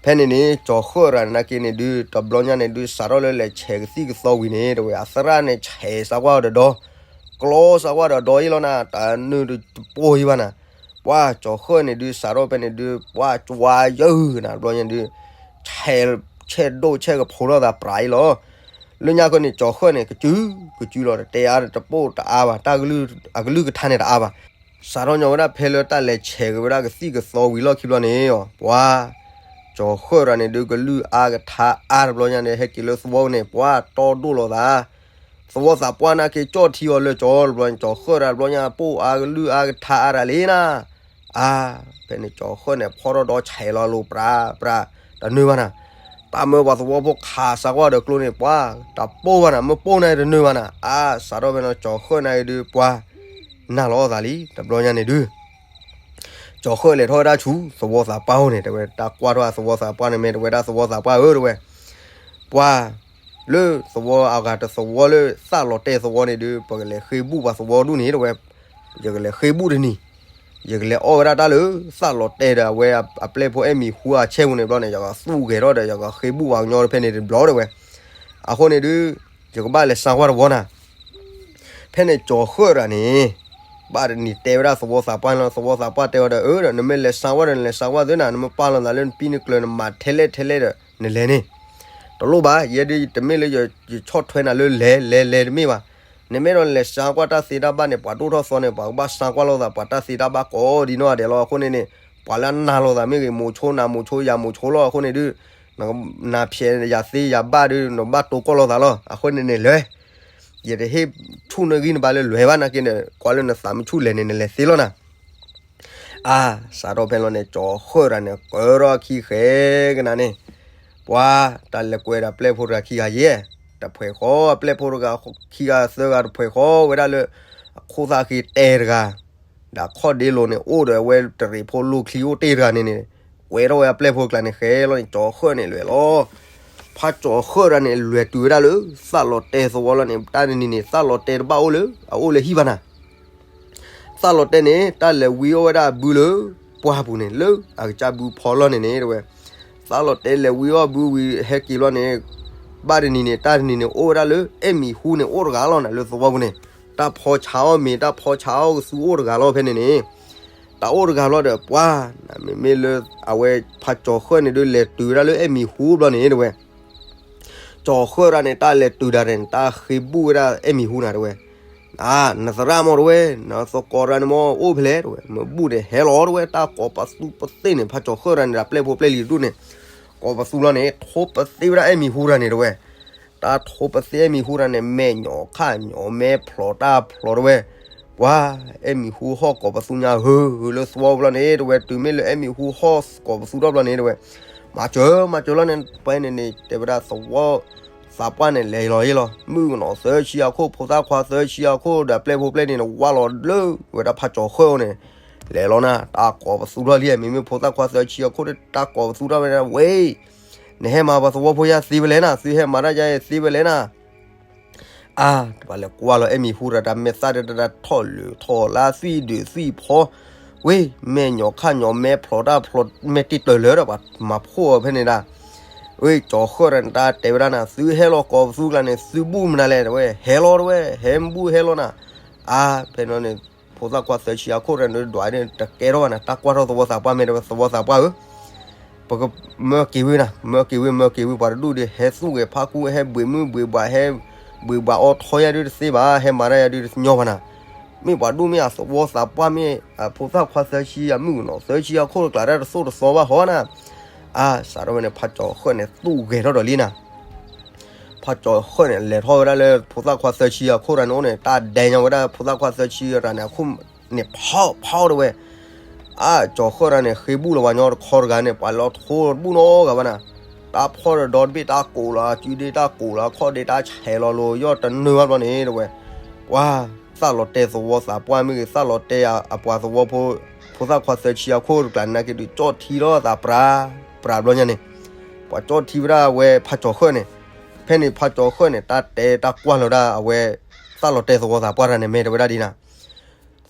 ဖဲန့ၣ်န့ၣ် ကၠီၤဃၢၣ်တဂၤန့ၣ်နာ်က့န့ၣ်ဒုး တဘျီညါန့ၣ်ဒုး စးထီၣ်လၢလဲၤဆဲးကသံၣ်ကသီဝံၤန့ၣ် တဲဝဲ အသရၣ်န့ၣ်ဆဲးစးကွၢ်ဒီးဒီ ကျီစးကွၢ်ဒီးဒီယံၤလီၤနၤ, တနၢတပိၢ်ယံၤဘၣ်နၤ ပှၤကၠီၤဃၢၣ်န့ၣ်ဒုး စးထီၣ်ဖဲန့ၣ်ဒုး ပှၤကွၢ်ယၢနၤ တဘျီညါဒုး ဆဲးဒိၣ်ဆဲးကဖိးထီၣ်သးပြးအံၤလီၤ. လၢညါခီန့ၣ် ကၠီၤဃၢၣ်န့ၣ် ကစု ကစုလီၤ တတဲအါတပိၢ်တအါဘၣ် တၢ်ကလုၢ် အကလုၢ်ကထါန့ၣ်တအါဘၣ်. စးထီၣ်ညီဝဲဒၣ်ဖဲလၢတၢ်လဲၤဆဲးက့ၤဝဲဒၣ်ကသံၣ်ကသီဝံၤလီၢ်ခံဘျီန့ၣ် ပှၤ ကၠီၤဃၢၣ်တဂၤန့ၣ်ဒုး ကလုၢ်အါကထါအါတဘျီညါန့ၣ် ဟဲက့ၤလၢသဝီန့ၣ် ပှၤတီဒိၣ်လိာ်သး သဝီသးပှၢ်နာ်က့ ကၠီၣ်ထံအီၤလၢကၠီၤတဘျီ ကၠီၤဃၢၣ်တဂၤတဘျီညါ ပိၢ်အါကလုၢ်အါကထါအါတဂၤလံနၤ အါ ဖဲန့ၣ်ကၠီၤဃၢၣ်န့ၣ် ဖီထီၣ်ဒီးဆဲးလီၤလိာ်ပြးပြး တနၢဘၣ်နၤ, တၢ်မၢပှၤသဝီဖိခးစးကွၢ်ဒီးကျိန့ၣ် ပှၤ တပိၢ်ဘၣ်နၤ မ့ၢ်ပိၢ်န့ၣ်တနၢဘၣ်နၤ အါ စးထီၣ်ဖဲန့ၣ် ကၠီၤဃၢၣ်န့ၣ်ဒုး ပှၤ နၢ်လီၤအသးလံ တဘျီညါန့ၣ်ဒုး ကၠီၤဃၢၣ်လဲၤထီၣ်ဝဲဒၣ်ဆူ သဝီသးပှၢ်အိၣ်န့ၣ် တဲဝဲ တၢ်ကွၢ်ထီၣ်သဝီသးပှၢ်န့ၣ် မ့ၢ်တဲဝဲဒၣ်သဝီသးပှၢ်ဧၢ တဲဝဲ ပှၤ လၢသဝီအဂၤတသဝီလၢသးလီၤတဲာ်သဝီန့ၣ်ဒုး ပကလဲၤဃ့ဘူၣ်ပှၤသဝီဒူၣ်န့ၣ် တဲဝဲ, ယကလဲၤဃ့ဘူၣ်တနံၤ, ယကလဲၤအီၣ်ဝဲဒၣ်တၢ်လၢသးလီၤတဲာ်ဒီးအဝဲအပျဲၢ်ဖိအဲၣ်မံၤဟူအဆဲၣ်ပူၤန့ၣ်ဘျီန့ၣ် ယကသူၣ်ဂဲၤထီၣ်ဒီး ယကဃ့ဘူၣ်ပှၤကညီဖဲန့ၣ်တဘျီ တဲဝဲ, အဃိန့ၣ်ဒုး ယကဘၣ်လဲၤစါကွၢ်တဝီနၤ ဖဲန့ၣ်ကၠီၤဃၢၣ်တဂၤန့ၣ် ဘၣ်တနံၤတဲဝဲဒၣ်သဝီသးပှၢ်လီၤ သဝီသးပှၢ်တဲဝဲဒီး အၢ ဒီးနမ့ၢ်လဲၤစါကွၢ်ဒီး နလဲၤစါကွၢ်သ့နၤ နမ့ၢ်ပာ်လီၤသးလၢနပံနကျၢၤ နမၤထဲလဲၣ်ထဲလဲၣ်ဒီး နလဲၤန့ၣ် တလိၣ်ဘၣ် ယဲဒုးတမ့ၢ်လၢယဆီၣ်ထွဲနၤလၢလဲၤလဲၤလဲၤတမ့ၢ်ဘၣ်, နမ့ၢ်ဒီးနလဲၤစါကွၢ်တၢ်သ့တၢ်ဘၣ်န့ၣ် ပှၤဒိၣ်ထီၣ်သီန့ၣ် ပှၤကဘၣ်စါကွၢ်လိာ်သး ပှၤတၢ်သ့တၢ်ဘၣ်ကိးဒံနီၢ်ဂၤဒဲးလီၤ အဃိန့ၣ်န့ၣ် ပှၤလၢအနာ်လိာ်သးမ့ၢ်ဂ့ၤ မိၤဆိနၤမိၤဆိယၤမိၤဆိလီၤ အဃိန့ၣ်ဒုး နနၤဖျဲးယၤသ့ယၤဘၣ်ဒုး နဘၣ်တိၤကွၢ်လိာ်သးလီၤ အဃိန့ၣ်န့ၣ်လဲၤ ယတဟ့ၣ်ဆူၣ်နဂံၢ်နဘါလၢလဲၤဘၣ်နာ်က့န့ၣ် ကွၢ်လၢနသးမုၢ်ဆူၣ်လဲၤန့ၣ် နလဲၤသ့လီၤနၤ. အါ စးထီၣ်ဖဲလီၤန့ၣ် ကၠီၤဃၢၣ်တဂၤန့ၣ် ကၢထီၣ်အခံဃဲကနၤန့ၣ် ပှၤတၢ်လဲၤကွဲဒီးပျဲၢ်ဖိတဂၤခံဂၤယဲၢ် တဖှဲးဃီ ပျဲၢ်ဖိတဂၤခံဂၤသၢဂၤတဖှဲးဃီဝဲဒၣ်လၢ အခိၣ်သၣ်ဃ့တဲတဂၤ ဒီးခီၣ်ဒ့လိၤန့ၣ် အိၣ်ဒီးအဝဲတရံးဖိလိၣ်ချံအိၣ်တ့ၢ်တဂၤန့ၣ်န့ၣ်, ကွဲးထီၣ်ဝဲအပျဲၢ်ဖိကျါန့ၣ် ဃဲလီၤန့ၣ် ကၠီၤဃၢၣ်န့ၣ်လဲၤလီၤ. ဖးကၠီၤဃၢၣ်တဂၤန့ၣ် လဲၤတုၤဝဲဒၣ်လၢ သၣ်လီၤတဲသဝီလီၤန့ၣ်, တၢ်တနံၤန့ၣ် သၣ်လီၤတဲတဘၣ်အိၣ်လၢ အအိၣ်လၢဟံၣ်ဘၣ်နၤ. သၣ်လီၤတဲန့ၣ် တၢ်လဲၤဝံအီၣ်ဝဲဒၣ်အဘုလၢ ပှၢ်ပူၤန့ၣ် လၢအကစၢ်ဘုဖီလီၢ်န့ၣ်န့ၣ် တဲဝဲ. သၣ်လီၤတဲလဲၤဝံအီၣ်ဘုဝံၤဟဲက့ၤလီၤန့ၣ်, ဘၣ်တနံၤန့ၣ် တၢ်တနံၤန့ၣ် အိၣ်ဝဲဒၣ်လၢအဲၣ်မံၤဟူန့ၣ် အိၣ်တဂၤလီၤနၤ လၢသဝီပူၤန့ၣ်, တၢ်ဖီဆါအီၣ်မ့ၤ တၢ်ဖီဆါအီၣ်ကသူအိၣ်တဂၤလီၤဖဲန့ၣ်န့ၣ်, တၢ်အိၣ်တဂၤလီၤဒီး ပှၢ်, မ့မ့ၢ်လၢ အဝဲဖးကၠီၤဃၢၣ်န့ၣ်ဒုး လဲၤတုၤဝဲဒၣ်လၢအဲၣ်မံၤဟူဘျီန့ၣ် တဲဝဲ. ကၠီၤဃၢၣ်တဂၤန့ၣ် တၢ်လဲၤတုၤဒၣ်န့ၣ် တၢ်ဃ့ဘူၣ်ဝဲဒၣ်အဲၣ်မံၤဟူနၤ တဲဝဲ. နသရၣ်မ့ၢ် တဲဝဲ, နသကိးတဂၤန့ၣ်မ့ၢ် အိၣ်ဖဲလဲၣ် တဲဝဲ, မ့ၢ်ဘူၣ်န့ၣ် ဟဲလီၤ တဲဝဲ, တၢ်ကိးပသူပသ့ၣ်န့ၣ် ဖးကၠီၤဃၢၣ်တဂၤန့ၣ် ဒီးပျဲၢ်ဖိပျဲၢ်လံၤတဒူၣ်န့ၣ်, ကိးပသူလီၤန့ၣ် ထိပသ့ၣ်ဝဲဒၣ်အဲၣ်မံၤဟူတဂၤန့ၣ် တဲဝဲ. တၢ်ထိပသ့ၣ်အဲၣ်မံၤဟူတဂၤန့ၣ် မဲာ်ညိးခၣ်ညိး မဲာ်ဖျိးတၢ်ဖျိး တဲဝဲ. ပှၢ်, အဲၣ်မံၤဟူဟီၣ်ကိးပသူညါ ဟု ဟုလၢသဝီပူၤလီၤန့ၣ် တဲဝဲ, တုၤမ့ၢ်လၢအဲၣ်မံၤဟူဟီၣ်ကိးပသူထီၣ်ဘျီန့ၣ် တဲဝဲ, မၤစၢၤ မၤစၢၤလီၤန့ၣ် ပှဲၤန့ၣ်န့ၣ် တဲဝဲဒၣ်သဝီသးပှၢ်န့ၣ် လဲၤလီၤယ့ၣ်လီၤ, မုၣ်ကနီၤသၢဆံအခိၣ် ဖိသၣ်ခွါသၢဆံအခိၣ် ဒီးပျဲၢ်ဖိပျဲၢ်လံၤန့ၣ် ဝၢ်လီၤလၢဝဲဒၣ်ဖးကၠီၤဃၢၣ်အအိၣ်န့ၣ်, လဲၤလီၤနၤ တၢ်ကိးပသူထီၣ်လံ, မ့မ့ၢ်ဖိသၣ်ခွါသၢဆံအခိၣ် တၢ်ကိးပသူထီၣ်ဝဲဒၣ် ဝဲ နဟဲမၤပှၤသဝီဖိယါသ့ဝဲလဲၣ်နၤ, သုဟဲမၤတၢ်ယါသ့ဝဲလဲၣ်နၤ. အါ, ပှၤလဲၤကွၢ်လီၤအဲၣ်မံၤဟူတဂၤ တၢ်မဲာ်သၣ်တဒၣ်ထီၣ်လၢာ်ထီၣ်လါ သွံၣ်ဒုးသွံၣ်ဖီ, ဝဲ မဲာ်ညိးခၣ်ညိး မဲာ်ဖျိးတၢ်ဖျိး မဲာ်တံၢ်တၢၢ်လၢာ်ဒီး ပှၤမၤဖှိၣ်အီၤဖဲန့ၣ်ဒၣ်. ဝဲကၠီၤဃၢၣ်တဂၤန့ၣ် တၢ်တဲဝဲဒၣ်နၤ သုဟဲလီၤကိးပသူကျါန့ၣ် သုဘူၣ်မနုၤလဲၣ် တဲဝဲ, ဟဲလီၤ တဲဝဲ, ဟဲဘူၣ်ဟဲလီၤနၤ. အါ, ဖဲန့ၣ်န့ၣ် ဖိသၣ်ခွါသၢဆံအခိၣ်တဂၤန့ၣ် ဒွးန့ၣ် တကဲထီၣ်ဘၣ်နၤ, တၢ်ကွၢ်ထီၣ်သဝီသးပှၢ် မ့ၢ်တဲဝဲ သဝီသးပှၢ်ဧၢ ပကမၢက့ၤဝံၤနၤ, မၢက့ၤဝံၤ မၢက့ၤဝံၤ ပှၤတဒူၣ်ဒီး ဟဲသူၣ်ဂဲၤဖးကူ ဟဲဘှံးမုၢ်ဘှံးဘှး ဟဲဘှံးဘှးအီထီယါဒုးတသ့ဘၣ်, ဟဲမၤတၢ်ယါဒုးတညီဘၣ်နၤ. မ့ၢ်ပှၤဒူၣ်မ့ၢ်အသဝီသးပှၢ် မ့ၢ်အဖိသၣ်ခွါသၢဆံ အမုၣ်ကနီၤသၢဆံအခိၣ်တကျါ တၢ်တသိၣ်တသီဘၣ်ဟီနၤ. အါ, စးထီၣ်ဝဲန့ၣ် ဖးကၠီၤဃၢၣ်န့ၣ် သူၣ်ဂဲၤထီၣ်ဒီးလံနၤ. ဖးကၠီၤဃၢၣ်န့ၣ် လဲၤထီၣ်ဝဲဒၣ်လၢဖိသၣ်ခွါသၢဆံအခိၣ်တဂၤန့ၣ်အအိၣ်န့ၣ် တၢ်ဒဲညါဝဲဒၣ်ဖိသၣ်ခွါသၢဆံတဂၤန့ၣ် အခိၣ်န့ၣ် ဖီၣ်ဖီၣ် တဲဝဲ. အါ, ကၠီၤဃၢၣ်တဂၤန့ၣ် ဃ့ဘူၣ်လီၤပှၤညီတခီတဂၤန့ၣ် ပှၤလီၤထိတဘူၣ်နီတဂၤဘၣ်နၤ. တၢ်ဖီၣ်ဒီးဒီတဘ့ၣ် တၢ်ကိးလီၤအစုဒ့ တၢ်ကိးလီၤအခီၣ်ဒ့ တၢ်ဆဲးလီၤလိၤ ယီၢ်တနၢၤဘၣ်ဘျီန့ၣ် တဲဝဲ. ပှၤ သၣ်လီၤတဲသဝီသးပှၢ်မ့ၢ်ဂ့ၤ သၣ်လီၤတဲအပှၤသဝီဖိ ဖိသၣ်ခွါသၢဆံအခိၣ်တကျါန့ၣ် က့ၤဒုးကၠီၣ်ထံလီၤသးပြးပြးဘျီညါန့ၣ်, ပှၤကၠီၣ်ထံဝဲဒၣ်ဝဲဖးကၠီၤဃၢၣ်န့ၣ်. ဖဲန့ၣ်ဖးကၠီၤဃၢၣ်န့ၣ် တၢ်တဲတၢ်ကွၢ်လီၤဒၣ်အဝဲ သၣ်လီၤတဲသဝီသးပှၢ်တဂၤန့ၣ် မ့ၢ်တဲဝဲဒၣ်ဒ်နၤ.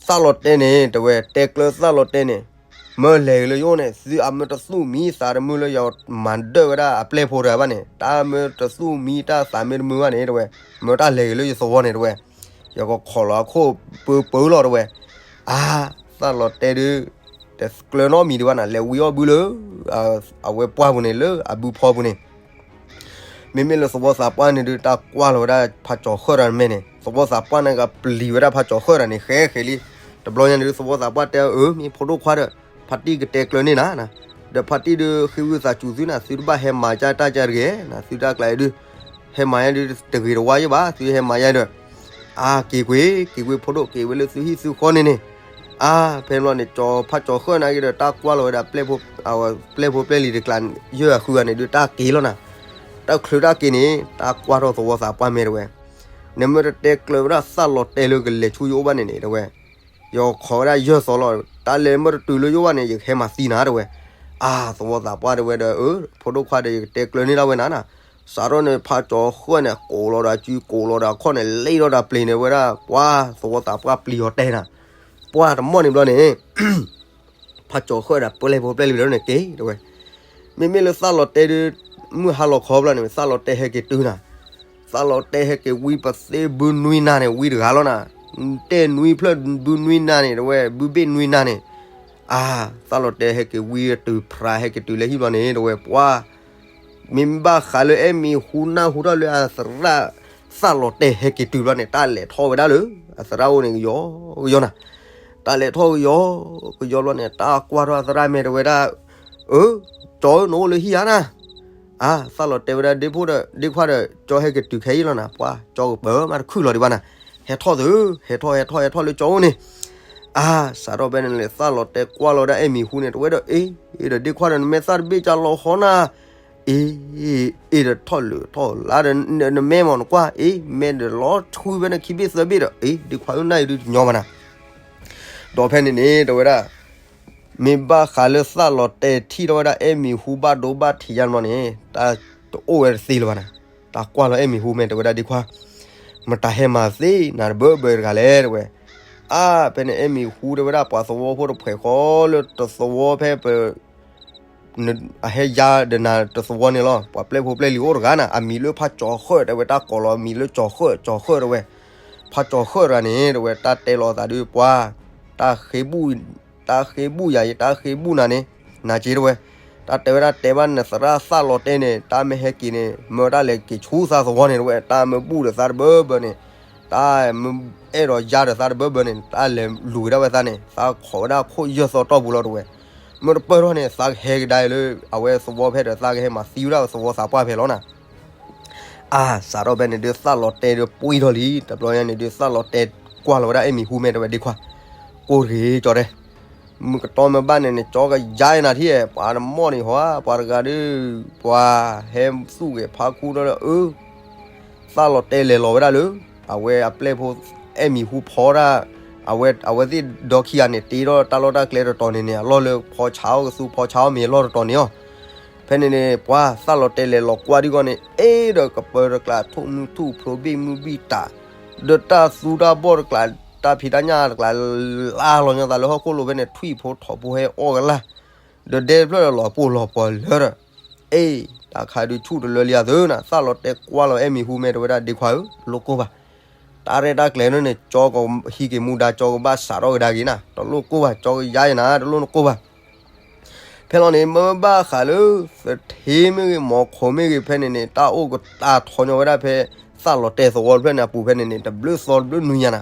သၣ်လီၤတဲန့ၣ် တဲဝဲ တဲကျၢၤသၣ်လီၤတဲန့ၣ်, မၢလဲၤက့ၤလၢယအိၣ်န့ၣ် သုအမၢတသူၣ်မံသးတမုာ်လၢယမၤဒၢၣ်ဝဲဒၣ်အပျဲၢ်ဖိတဂၤဘၣ်န့ၣ်, တၢ်မၢတသူၣ်မံတၢ်သးမ့ၢ်တမုာ်ဘၣ်န့ၣ် တဲဝဲ, မၢတၢ်လဲၤက့ၤလၢယသဝီန့ၣ် တဲဝဲ, ယကခိးလီၤအခိၣ်ပၢပၢလီၤ တဲဝဲ. အါ, သၣ်လီၤတဲဒုး တကျၢၤနီတမံၤဒံးဘၣ်နၤ လဲၤဝံအီၣ်ဘုလၢ အဝဲပှၢ်ပူၤန့ၣ် လၢအဘုဖီပူၤန့ၣ် မ့မ့ၢ်လၢသဝီသးပှၢ်န့ၣ်ဒုး တၢ်ကွၢ်လီၤဝဲဒၣ်ဖးကၠီၤဃၢၣ်တဂၤန့ၣ်မ့ၢ်န့ၣ် သဝီသးပှၢ်န့ၣ်ကပျံၤဝဲဒၣ်ဖးကၠီၤဃၢၣ်တဂၤန့ၣ် ဃဲဃဲလံ. တဘျီညါန့ၣ်ဒုး သဝီသးပှၢ်တဲအီၤ မ့ၢ်ဖိဒိၣ်ခွါဒီး ဖါတံၢ်ကတဲကျၢၤန့ၢ်နၤ, ဒီးဖါတံၢ်ဒုးဃ့ဝံသးစူၤသုနၤ သုတဘၣ်ဟဲမၤကၢ်တၢ်ကၢ်တဂ့ၤနၤ သုတၢ်ကျါအံၤဒုး ဟဲမၤယါဒုးတဂ့ၤတဝါယဲၢ်ဘၣ် သုဟဲမၤယါဒီး အါ က့ၤကွံာ် က့ၤကွံာ်ဖိဒိၣ် က့ၤဝဲလၢသုဟံၣ်သုဃီန့ၣ်န့ၣ်. အါ ဖဲန့ၣ်ဘျီန့ၣ် ကၠီၤဖးကၠီၤဃၢၣ်န့ၣ်က့ၤဒီး တၢ်ကွၢ်လီၤဝဲဒၣ် ပျဲၢ်ဖိပျဲၢ်လံၤတကျါ ယဲၢ်အဃုဂၤန့ၣ်ဒုး တၢ်က့ၤလီၤနၤ. တၢ်ချုးတၢ်က့ၤန့ၣ် တၢ်ကွၢ်ထီၣ်သဝီသးပှၢ်မ့ၢ်တဲဝဲ, နမ့ၢ်တတဲကျၢၤဝဲဒၣ်သၣ်လီၤတဲလၢကလဲၤဆူယအိၣ်ဘၣ်န့ၣ်န့ၣ် တဲဝဲ ယခိးဝဲဒၣ်ယဲၢ်သီလီၤ. တၢ်လဲၤမ့ၢ်တတုၤလၢယအိၣ်ဘၣ်န့ၣ် ယကဟဲမၤသံနၤ တဲဝဲ. အါ သဝီသးပှၢ်တဲဝဲဒီး အၢ ဖိဒိၣ်ခွါဒီး ယကတဲကျၢၤန့ၢ်ဒၣ်ဝဲနၤနၤ. စးထီၣ်န့ၣ် ဖးကၠီၤဃၢၣ်န့ၣ် ကိးလီၤဒီးအစု ကိးလီၤဒီးအခီၣ်န့ၣ် လ့ၣ်ထီၣ်ဒီးပျ့ၤန့ၣ်ဝဲဒၣ် ပှၤသဝီသးပှၢ်ပျံၤအီၤတဲနၤ. ပှၢ်တမီၢ်န့ၣ်ဘျီန့ၣ် ဖးကၠီၤဃၢၣ်ဒီး ပျဲၢ်ဖိပျဲၢ်လံၤလၢန့ၣ်က့ၤ တဲဝဲ. မ့မ့ၢ်လၢသၣ်လီၤတဲဒုး မုၢ်ဟါလီၤခီဘျီန့ၣ် သၣ်လီၤတဲဟဲက့ၤတုၤနၤ. သၣ်လီၤတဲဟဲက့ၤဝံပသ့ဘုနွံနၤန့ၣ် ဝံတဂၤလီၤနၤ. တဲနွံဖျၢၣ်ဘုနွံနၤန့ၣ် တဲဝဲ ဘုဘ့ၣ်နွံနၤန့ၣ်. အါ သၣ်လီၤတဲဟဲက့ၤဝံတုၤဖြး ဟဲက့ၤတုၤလၢဟံၣ်ဘျီန့ၣ် တဲဝဲ ပှၤ မ့ၢ်ဘၣ်ဃးလၢအဲၣ်မံၤဟူနၢ်ဟူထီၣ်လၢအသရၣ် သၣ်လီၤတဲဟဲက့ၤတုၤဘျီန့ၣ် တၢ်လဲၤထီၣ်ဝဲဒၣ်လၢ အသရၣ်အိၣ်န့ၣ် ကယီကယီနၤ. တၢ်လဲၤထီၣ်ကယီကယီဘျီန့ၣ် တၢ်ကွၢ်ထီၣ်အသရၣ်မ့ၢ်တဲဝဲဒၣ် အၢ ကၠီဧၢ နအိၣ်လၢဟံၣ်ဧါနၤ. အါ သၣ်လီၤတဲဝဲဒၣ် ဒ့ဖိဒီး ဒ့ခွါဒီး ကၠီဟဲက့ၤတုၤခဲအံၤလီၤနၤ ပှၤ ကၠီကပၢၤမးတခုၣ်လီၤဒံးဘၣ်နၤ. ဟဲထီၣ်သု ဟဲထီၣ် ဟဲထီၣ် ဟဲထီၣ်လၢကၠီအိၣ်န့ၣ်. အါ စးထီၣ်ဖဲန့ၣ်လဲၣ် သၣ်လီၤတဲကွၢ်လီၤဝဲဒၣ်အဲၣ်မံၤဟူန့ၣ် တဲဝဲဒီး အ့ အ့ဒီး ဒ့ခွါဒီး နမဲာ်သၣ်တဘ့ၣ်ကလီၤဃီနၤ. အ့ အ့ဒီး ထီၣ်လၢထီၣ်လါဒီး နမဲာ်မ့ၢ်နကွၢ် အ့ မဲာ်ဒီးလီၤဆှံဖဲန့ၣ်ခံဘ့ၣ်သၢဘ့ၣ်ဒီး အ့ ဒ့ခွါဧၢ နၢ်အံၤဒုးတညီဘၣ်နၤ. ဒီးဖဲန့ၣ်န့ၣ် တဲဝဲဒၣ် မ့ၢ်ဘၣ်ဃးလၢသးလီၤတဲာ်ထံၣ်ထီၣ်ဝဲဒၣ်အဲၣ်မံၤဟူဘၣ်ဒိဘၣ်ထံးယါန့ၣ်ဘျီန့ၣ် တၢ်တအိၣ်ဝဲတသ့လၢၤဘၣ်နၤ. တၢ်ကွၢ်လီၤအဲၣ်မံၤဟူမ့ၢ် တဲဝဲဒၣ်ဒ့ခွါ, မတၤဟဲမၤသ့နၤတဘၢဘၢတဂၤလဲၣ် တဲဝဲ. အါ ဖဲန့ၣ်အဲၣ်မံၤဟူတဲဝဲဒၣ် ပှၤသဝီဖိတဖှဲးဃီလၢတသဝီဖဲပ အဟဲယါဒီးနၤတသဝီန့ၣ်လီၤ. ပှၤပျဲၢ်ဖိပျဲၢ်လံၤအိၣ်တဂၤနၤ အမံၤလၢဖးကၠီၤဃၢၣ် တဲဝဲ တၢ်ကိးလီၤအမံၤလၢကၠီၤဃၢၣ် ကၠီၤဃၢၣ်တဲဝဲ. ဖးကၠီၤဃၢၣ်တဂၤန့ၣ် တဲဝဲ တၢ်တဲလီၤအသးဒုးပှၤ တၢ်ဃ့ဘူၣ် တၢ်ဃ့ဘူၣ်ယၤအံၤ တၢ်ဃ့ဘူၣ်နၤန့ၣ် နၤက့ၤတဲဝဲ. တၢ်တဲဝဲဒၣ်တဲဘၣ်နသရၣ်သးလီၤတဲာ်န့ၣ် တၢ်မ့ၢ်ဟဲက့ၤန့ၣ် မၢတၢ်လဲၤက့ၤဆူသးသဝီန့ၣ်တဲဝဲ တၢ်မ့ၢ်ဘူၣ်ဒီးသးတဘၢဘၢန့ၣ် တၢ်မ့ၢ်အဲၣ်ဒိးယါဒီးသးတဘၢဘၢန့ၣ် တၢ်လဲၤလူၤက့ၤဒၣ်ဝဲသးန့ၣ် သးခိးဝဲဒၣ်ခိၣ်ယၢၢ်သီတီၢ်ပူၤလီၤတဲဝဲ. မ့ၢ်တပၢၢ်ထီၣ်န့ၣ် သးကဟဲကဒါလၢ အဝဲသဝီဖဲဒီး သးကဟဲမၤသံဝဲဒၣ်သဝီသးပှၢ်ဖဲလီၤနၤ. အါ စးထီၣ်ဖဲန့ၣ်ဒုး သးလီၤတဲာ်ဒုးပှံၢ်ထီၣ်လံ တဘျီညါန့ၣ်ဒုး သးလီၤတဲာ်ကွၢ်လီၤဝဲဒၣ်အဲၣ်မံၤဟူမ့ၢ် တဲဝဲ ဒ့ခွါ, ကိၢ်တဂ့ၤကၠီတဲ မုၢ်ကတီၢ်မ့ၢ်ဘၣ်န့ၣ်န့ၣ် ကၠီကယါနၤထံၣ် ပှၤတမီၢ်န့ၣ်ဟီ ပှၤတဂၤဒုး ပှၤဟဲသူၣ်ဂဲၤဖးခူဒီး အၢ သးလီၤတဲာ်လဲၤလီၤဝဲဒၣ်လၢ အဝဲအပျဲၢ်ဖိ အဲၣ်မံၤဟူဖီတၢ် အဝဲ အဝဲသ့ၣ်ဒီခံဂၤန့ၣ် တ့ထီၣ်တၢ်လီၢ်တၢ်ကျဲတတီၤန့ၣ်န့ၣ် အလီၢ်လၢဖီဆါအီၣ်ကသူ ဖီဆါအီၣ်မ့ၤအလီၢ်တတီၤန့ၣ်အီၤ. ဖဲန့ၣ်န့ၣ် ပှၤသးလီၤတဲာ်လဲၤလီၤကွၢ်ဒံကီၢ်န့ၣ် အ့ဒီးကပၢၤတကျး ထူၣ်မုၢ်ထူၣ်ဖျိဘ့ၣ်မုၢ်ဘ့ၣ်တၢ် ဒီးတၢ်သူတၢ်ဘီၣ်တကျး တၢ်ဖံးတၢ်ညၣ်တကျး လါလီၤညီသးလၢဟီၣ်ခိၣ်လိၤဖဲန့ၣ် ထွံၣ်ဖိထိးဖိဟဲအီၣ်ကလၢ် ဒီးဒဲတဖျၢၣ်ဒီးလီၤပိၢ်လီၤပှီၤလၢဒီး အ့ တၢ်ခါဒုးဆူၣ်တလၢလံအသိးနၤ သးလီၤတဲာ်ကွၢ်လီၤအဲၣ်မံၤဟူမ့ၢ် တဲဝဲဒၣ် ဒ့ခွါဧၢ တလိၣ်ကိၢ်ဘၣ်. တၢ်ရဲၣ်တၢ်ကျဲၤန့ၣ်န့ၣ် ကၠီကဟံးက့ၤမူဒါ ကၠီကဘၣ်စးထီၣ်ကဒါက့ၤနၤ တလိၣ်ကိၢ်ဘၣ် ကၠီကယါအံၤနၤ တလိၣ်နကိၢ်ဘၣ်. ဖဲလီၤန့ၣ် မ့ၢ်ဘၣ်ဃးလၢ သထ့မ့ၢ်ဂ့ၤ မီၤခိးမ့ၢ်ဂ့ၤ ဖဲန့ၣ်န့ၣ် တၢ်အိၣ်ကတၢၢ်ထီညီဝဲဒၣ်ဖဲ သးလီၤတဲာ်သဝီတဖျၢၣ်န့ၣ်အပူၤဖဲန့ၣ်န့ၣ် တဘျုးသီတဘျုးနွံညါနၤ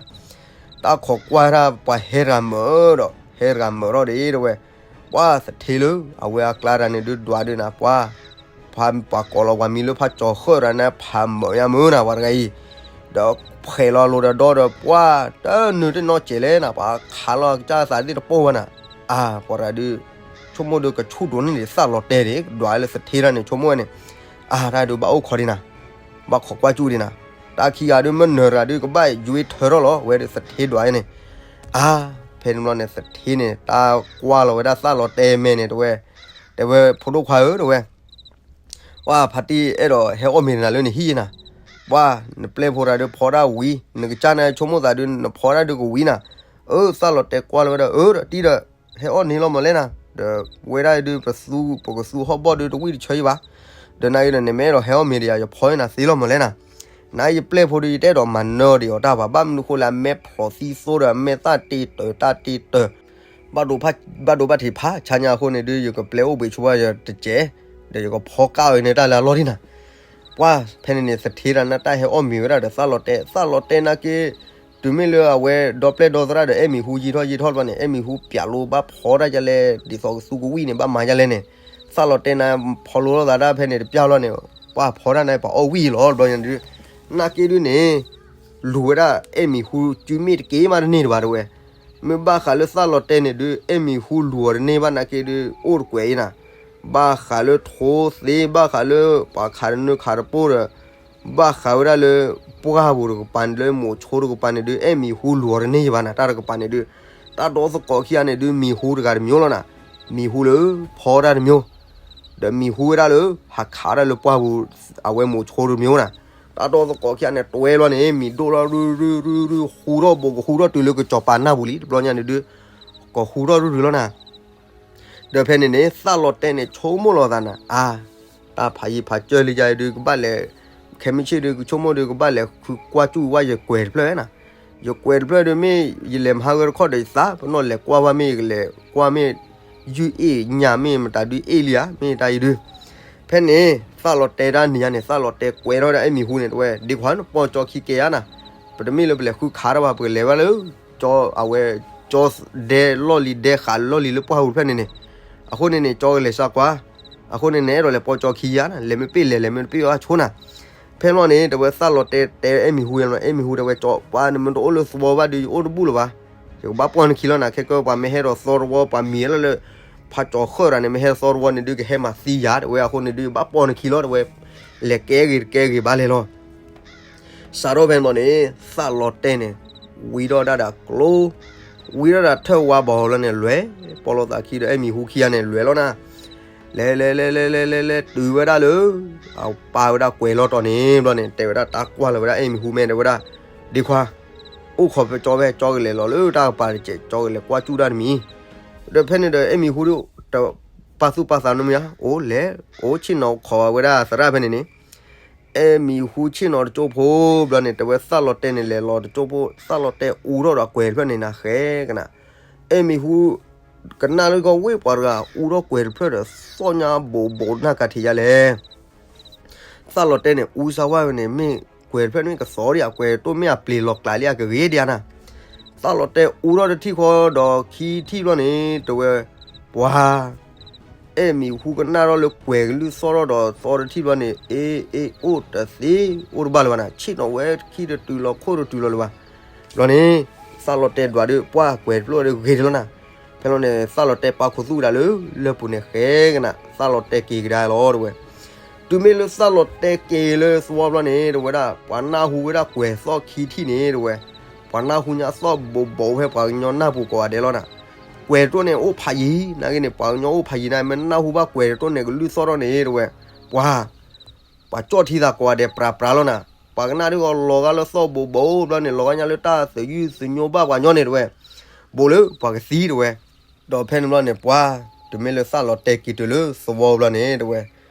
တၢ်ခိးကွၢ်တၢ်ပှၤဟဲတဂၤမၢဒီး ဟဲတဂၤမၢထီၣ်ဒ်တဲဝဲ, ပှၤသထ့လၢ အဝဲအကျါတၢ်န့ၣ်ဒုးဒွးဒုးနၤ ပှၤ ပှၤကိးလီၤပှၤမံၤလၢဖးကၠီၤဃၢၣ်တဂၤန့ၣ် ဖးမၢယါမုၢ်နၤ ပှၤတဂၤအံၤ, ဒီးဖှဲးလီၤလိၤဒီးဒီဒီး ပှၤတနုာ်တနီၣ်စဲးလဲၣ်နၤ ပှၤခးလီၤကစၢ်သးသ့ၣ်တပိၢ်ဝဲနၤ, အါ ပှၤတဂၤဒုး ဆိကမိၣ်ဒုးကဆူၣ်ဒိၣ်န့ၢ်ဒံး သးလီၤတဲာ်န့ၣ် ဒွးလၢသထ့တၢ်န့ၣ် ဆိကမိၣ်ဝဲန့ၣ်, အါ တၢ်ဒုးဘၣ်အိၣ်ခိးဒံးနၤ ဘၣ်ခိးကွၢ်ကၠူၣ်ဒံးနၤ, တၢ်ခံဂၤဒုးမ့ၢ်နၢၤတဂၤဒုးကဘၣ်ယွ့ထၢထီၣ်လီၤ ဝဲဒုးသထ့ဒွးန့ၣ်, အါ ဖဲန့ၣ်ဘျီန့ၣ် သထ့န့ၣ် တၢ်ကွၢ်လီၤဝဲဒၣ်သးလီၤတဲာ်မဲာ်န့ၣ် တဲဝဲ, တဲဝဲ ဖိဒိၣ်ခွါဧၢ တဲဝဲ ပှၤဖါတံၢ်အဲၣ်ဒိးဟဲအီၣ်မ့ၤနၤလၢနဟံၣ်နၤ, ပှၤ နပျဲၢ်ဖိတဂၤဒုးဖီတၢ်ဝံၤ နကစၢ်န့ၣ်ဆိကမိၣ်သးဒုး နဖီတၢ်ဒုးကဝံၤနၤ, အၢ သးလီၤတဲာ်ကွၢ်လီၤဝဲဒၣ် အၢ ဒီးတံၢ်ဒီး ဟဲအီၣ်န့ၣ်လီၤမးလဲၣ်နၤ, ဒီးဝဲဒၣ်ဒုးပသူ ပကသူဟီၣ်ဘီၣ်ဒုးတဝံၣ်တဆၢအံၤဘၣ်, ဒီးနာ်က့ဒီး နမ့ၢ်အဲၣ်ဒိးဟဲအီၣ်မ့ၤဒီးယၤ ယဖီန့ၢ်နၤသ့လီၤမးလဲၣ်နၤ, နာ်က့ယပျဲၢ်ဖိဒုး ယတအဲၣ်ဒိးမၤနၢၤဒံးအီၤတၢ်ဘၣ် ဘၣ်မနုၤဃိလၢအမဲာ်ဖျိးသံသိဒီး အမဲာ်သၣ်တ့တၢၤတၢ်တ့တၢၤ ဘၣ်ဒိဘၣ်ထံးဖးဆါညါအဃိန့ၣ်ဒုး ယကပျဲအိၣ်ဘှံးဆိဘၣ်ယတစဲး, ဒီးယကဖီကၢ်အီၤန့ၣ်တၢ်လၢအလီၢ်ဒံးနၤ, ပှၤ ဖဲန့ၣ်န့ၣ် သထ့တၢ်န့ၣ်တၢ်ဟဲအီၣ်မ့ၤဝဲဒၣ်ဒီးသးလီၤတဲာ် သးလီၤတဲာ်နာ်က့, တုၤမ့ၢ်လၢအဝဲဒီပျဲၢ်ဒီသရၣ်ဒီးအဲၣ်မံၤဟူယံာ်ထီၣ်ယံာ်ထီၣ်တဘျီန့ၣ် အဲၣ်မံၤဟူပျးလိဘၣ်ဖီတၢ်ဒ်လဲၣ် ဒ်သိးကသူကဝံၣ်န့ၣ် ဘၣ်မၤဒ်လဲၣ်န့ၣ်, သးလီၤတဲာ်နၤဖီလိလိာ်သးတၢ်ဖဲန့ၣ်တပျၢ်လီၤန့ၣ်, ပှၤဖီတၢ်န့ၣ် ပှၤအီၣ်ဝံၣ်လီၤတဘျီန့ၣ်ဒုး, နာ်က့ဒုးန့ၣ် လူၤဝဲဒၣ်အဲၣ်မံၤဟူစုမ့ၢ်တက့ၢ်မးတန့ၢ်တဘၣ်တဲဝဲ, မ့ၢ်ဘၣ်ဃးလၢသးလီၤတဲာ်န့ၣ်ဒုး အဲၣ်မံၤဟူလူၤအီၤတန့ၢ်ဘၣ်နာ်က့ဒုး အိၣ်တကွဲးအံၤနၤ, ဘၣ်ဃးလၢထိသ့ ဘၣ်ဃးလၢပှၤခးတနၢခးတပိၢ်ဒီး ဘၣ်ဃးဝဲဒၣ်လၢ ပှၢ်ပူၤတကပၤန့ၣ် လၢမိၤဆိတကပၤန့ၣ်ဒုး အဲၣ်မံၤဟူလူၤအီၤတန့ၢ်ယဘၣ်နၤ တၢ်တကပၤန့ၣ်ဒုး, တၢ်ဒီသကိးခံဂၤန့ၣ်ဒုး မံၤဟူတဂၤတမံၤလီၤနၤ, မံၤဟူလၢဖီတၢ်တမံၤ, ဒီးမံၤဟူဝဲဒၣ်လၢ ဟးခးဝဲဒၣ်လၢပှၢ်ပူၤ အဝဲမိၤဆိတမံၤနၤ, တၢ်ဒီသကိးခံဂၤန့ၣ် တွဲလီၤန့ၣ် မံၤဒိၣ်လီၤရုရုရုရု ဟူထီၣ်ဘိကဟူထီၣ်တုၤလၢကစီၤပၤနၢ်ပူၤလံ တဘျီညါန့ၣ်ဒုး ကဟူထီၣ်ရုရုလီၤနၤ ဒီးဖဲန့ၣ်န့ၣ် သးလီၤတဲာ်န့ၣ် ဆိကမိၣ်လီၤသးနၤ အါ, တၢ်ဖးယံၤဖးစၢၢ်လံယၤဒုးကဘၣ်လဲၤ, ခဲမုၢ်ဆ့ၣ်ဒုးကဆိကမိၣ်ဒုး ကဘၣ်လဲၤဃုကွၢ်စူၣ်ဝဲယကွဲးတဖျၢၣ်နၤ, ယကွဲးတဖျၢၣ်ဒုးမ့ၢ် ယလဲၤမဟါဂဲတခီၣ်ဒီးယသး ပနီၣ်လဲၤကွၢ်ဝဲမ့ၢ်ယကလဲၤကွၢ်မ့ၢ် ယုၢ်အ့ၣ်ညၣ်မ့ၢ်မတၤဒုးအ့ၣ်လံဧါ မ့ၢ်တၢ်အံၤဒုး ဖဲန့ၣ် သးလီၤတဲာ်တၢ်နံၤညါန့ၣ် သးလီၤတဲာ်ကွဲးထီၣ်ဝဲဒၣ်အဲၣ်မံၤဟူန့ၣ် တဲဝဲ ဒ့ခွါနပီၢ်ကၠီခံကဲယါနၤ, ပတမ့ၢ်လၢပလဲၤဃုခးတၢ်ဘၣ် ပကလဲၤဝဲလၢ ကၠီအဝဲ ကၠီဒဲလီၢ်လံၤ ဒဲဃးလီၢ်လံၤလၢပှၢ်ပူၤတဖျၢၣ်န့ၣ်န့ၣ်, အဃိန့ၣ်န့ၣ် ကၠီကလဲၤစၢကွၢ်, အဃိန့ၣ်န့ၣ် အဲၣ်ဒိးလဲၤပီၢ်ကၠီခံယါနၤ လဲၤမ့ၢ်ပ့ၢ်လဲၤ လဲၤမ့ၢ်တပ့ၢ်အီၣ်ဆိနၤ, ဖဲလီၤန့ၣ် တဲဝဲသးလီၤတဲာ်တဲအဲၣ်မံၤဟူယါလီၤ အဲၣ်မံၤဟူတဲဝဲ ကၠီပှၤနမ့ၢ်တအိၣ်လၢသဝီဘၣ်ဒုး ယအိၣ်တဘူၣ်လၢၤဘၣ်, ယကဘၣ်ပီၢ်နခံလီၤနၤ ခဲကၢပှၤမ့ၢ်ဟဲဒီးသီတဝီ ပှၤမံၤလၢလၢ ဖးကၠီၤဃၢၣ်တၢ်န့ၣ် မ့ၢ်ဟဲသီတဝီန့ၣ်ဒုး ကဟဲမၤသံယၤ တဲဝဲအဃိန့ၣ်ဒုး ဘၣ်ပီၢ်နခံလီၤ တဲဝဲ, လဲၤကဲဂ့ၤတကဲဂ့ၤဘၣ်လဲၤလီၤ စးထီၣ်ဖဲန့ၣ်န့ၣ် သးလီၤတဲာ်န့ၣ် ဝံၤထီၣ်ဒၣ်ဒီးကျိ ဝံထီၣ်တၢ်ထၢၣ်ဝါဘီလီၤန့ၣ် လဲၤ, ပီလီၤသးခံဒီး အဲၣ်မံၤဟူခံဂၤန့ၣ် လဲၤလီၤနၤ, လဲၤလဲၤလဲၤလဲၤလဲၤလဲၤလဲၤတုၤဝဲဒၣ်လၢ အပၢ်ဝဲဒၣ်ကွဲၤလီၤတီၤန့ၣ်ဘျီန့ၣ် တဲဝဲဒၣ်တၢ်ကွၢ်လီၤဝဲဒၣ် အဲၣ်မံၤဟူမ့ၢ် တဲဝဲဒၣ်, ဒ့ခွါ, အိၣ်ခိးဖဲကၠီဖဲ ကၠီကလဲၤလီၤလၢတၢ်ကပၤတစဲး ကၠီကလဲၤကွၢ်စူၣ်တၢ်တမံၤ, ဒီးဖဲန့ၣ်ဒီး အဲၣ်မံၤဟူဒုး တပာ်သူၣ်ပာ်သးနီတမံၤဧါ, အိၣ်လဲၤ, အိၣ်ဆ့ၣ်နီၤခိးဝဲဒၣ်သရၣ်ဖဲန့ၣ်န့ၣ် အဲၣ်မံၤဟူဆ့ၣ်နီၤတကၠိဖိဘျီန့ၣ် တဲဝဲသၣ်လီၤတဲာ်န့ၣ် လဲၤလီၤတကၠိဖိ သၣ်လီၤတဲာ်အူထီၣ်ဒီးကွဲၤတဖျၢၣ်န့ၣ်နၤဃဲကနၤ, အဲၣ်မံၤဟူ ကနၣ်လၢကီၢ်ဝ့ၢ်ပှၤတဂၤအူထီၣ်ကွဲၤတဖျၢၣ်ဒီး သီၣ်ညါဘိးဘိးနၢ်ကၤထံးယါလဲၣ် သၣ်လီၤတဲာ်န့ၣ် အူစၢ်ဝါဝဲန့ၣ် မ့ၢ်ကွဲၤတဖျၢၣ်န့ၣ် ကသီဒံးဧါ, ကွဲၤတဖျၢၣ်မ့ၢ်အပျ့ၤလီၤကျးလံဧါ ကဂ့ၤဒံးဧါနၤ, သၣ်လီၤတဲာ်အူထီၣ်တထံၣ်ဃီဒီးခံထံၣ်ဘျီန့ၣ် တဲဝဲ, ပှၤ အဲၣ်မံၤဟူကနၣ်ထီၣ်လၢကွဲၤကလုၢ်သီၣ်ထီၣ်ဒီးသီတထံၣ်ဘျီန့ၣ် အ့ အ့ အိၣ်တသ့ အိၣ်တဘၣ်လၢၤဘၣ်နၤ, ဆ့ၣ်နီၤဝဲခံတတုၤလီၤခိၣ်တတုၤလီၤလၢၤဘၣ်. ဘျီန့ၣ် သၣ်လီၤတဲာ်ဒွးဒီး ပှၢ်ကွဲၤတဖျၢၣ်ဒီးဂ့ၤတလီၤနၤ, ဖဲလီၤန့ၣ် သၣ်လီၤတဲာ်ပာ်ခူသူၣ်ကဒါလၢ လၢပူၤန့ၣ်ဃဲကနၤ သၣ်လီၤတဲာ်က့ၤကဒါလီၤတဝဲ တုၤမ့ၢ်လၢသၣ်လီၤတဲာ်က့ၤလၢသဝီဘျီန့ၣ် တဝဲဒၣ် ပှၤနၢ်ဟူဝဲဒၣ်ကွဲၤသီၣ်ခံထံၣ်န့ၣ်တဝဲ, ပှၤနၢ်ဟူညါသီၣ်ဘိးဘိးဖဲပှၤကညီနၢ်ပူၤကိးဂၤဒဲးလီၤနၤ, ကွဲၤတဖျၢၣ်န့ၣ်အိၣ်ဖးယံၤ နာ်က့န့ၣ် ပှၤကညီအိၣ်ဖးယံၤနၤ မ့ၢ်နၢ်ဟူဘၣ်ကွဲၤတဖျၢၣ်န့ၣ် ကလုၢ်သီၣ်ထီၣ်န့ၣ်တဝဲ, ပှၤ ပှၤကၠီၣ်ထံသးကိးဂၤဒဲးပြးပြးလီၤနၤ, ပှၤကနၣ်ဒုးဂီၤလီၤဂာ်လၢသီၣ်ဘိးဘိးဘျီန့ၣ် လီၤဂာ်ညါလၢတၢ်သယုၢ်သညိဘၣ်ပှၤကညီန့ၣ်တဝဲ, ဘိးလၢပှၤကသံတဝဲ ဒီးဖဲန့ၣ်ဘျီန့ၣ် ပှၤ တုၤမ့ၢ်လၢသၣ်လီၤတဲာ်က့ၤတုၤလၢသဝီဘျီန့ၣ်တဝဲ,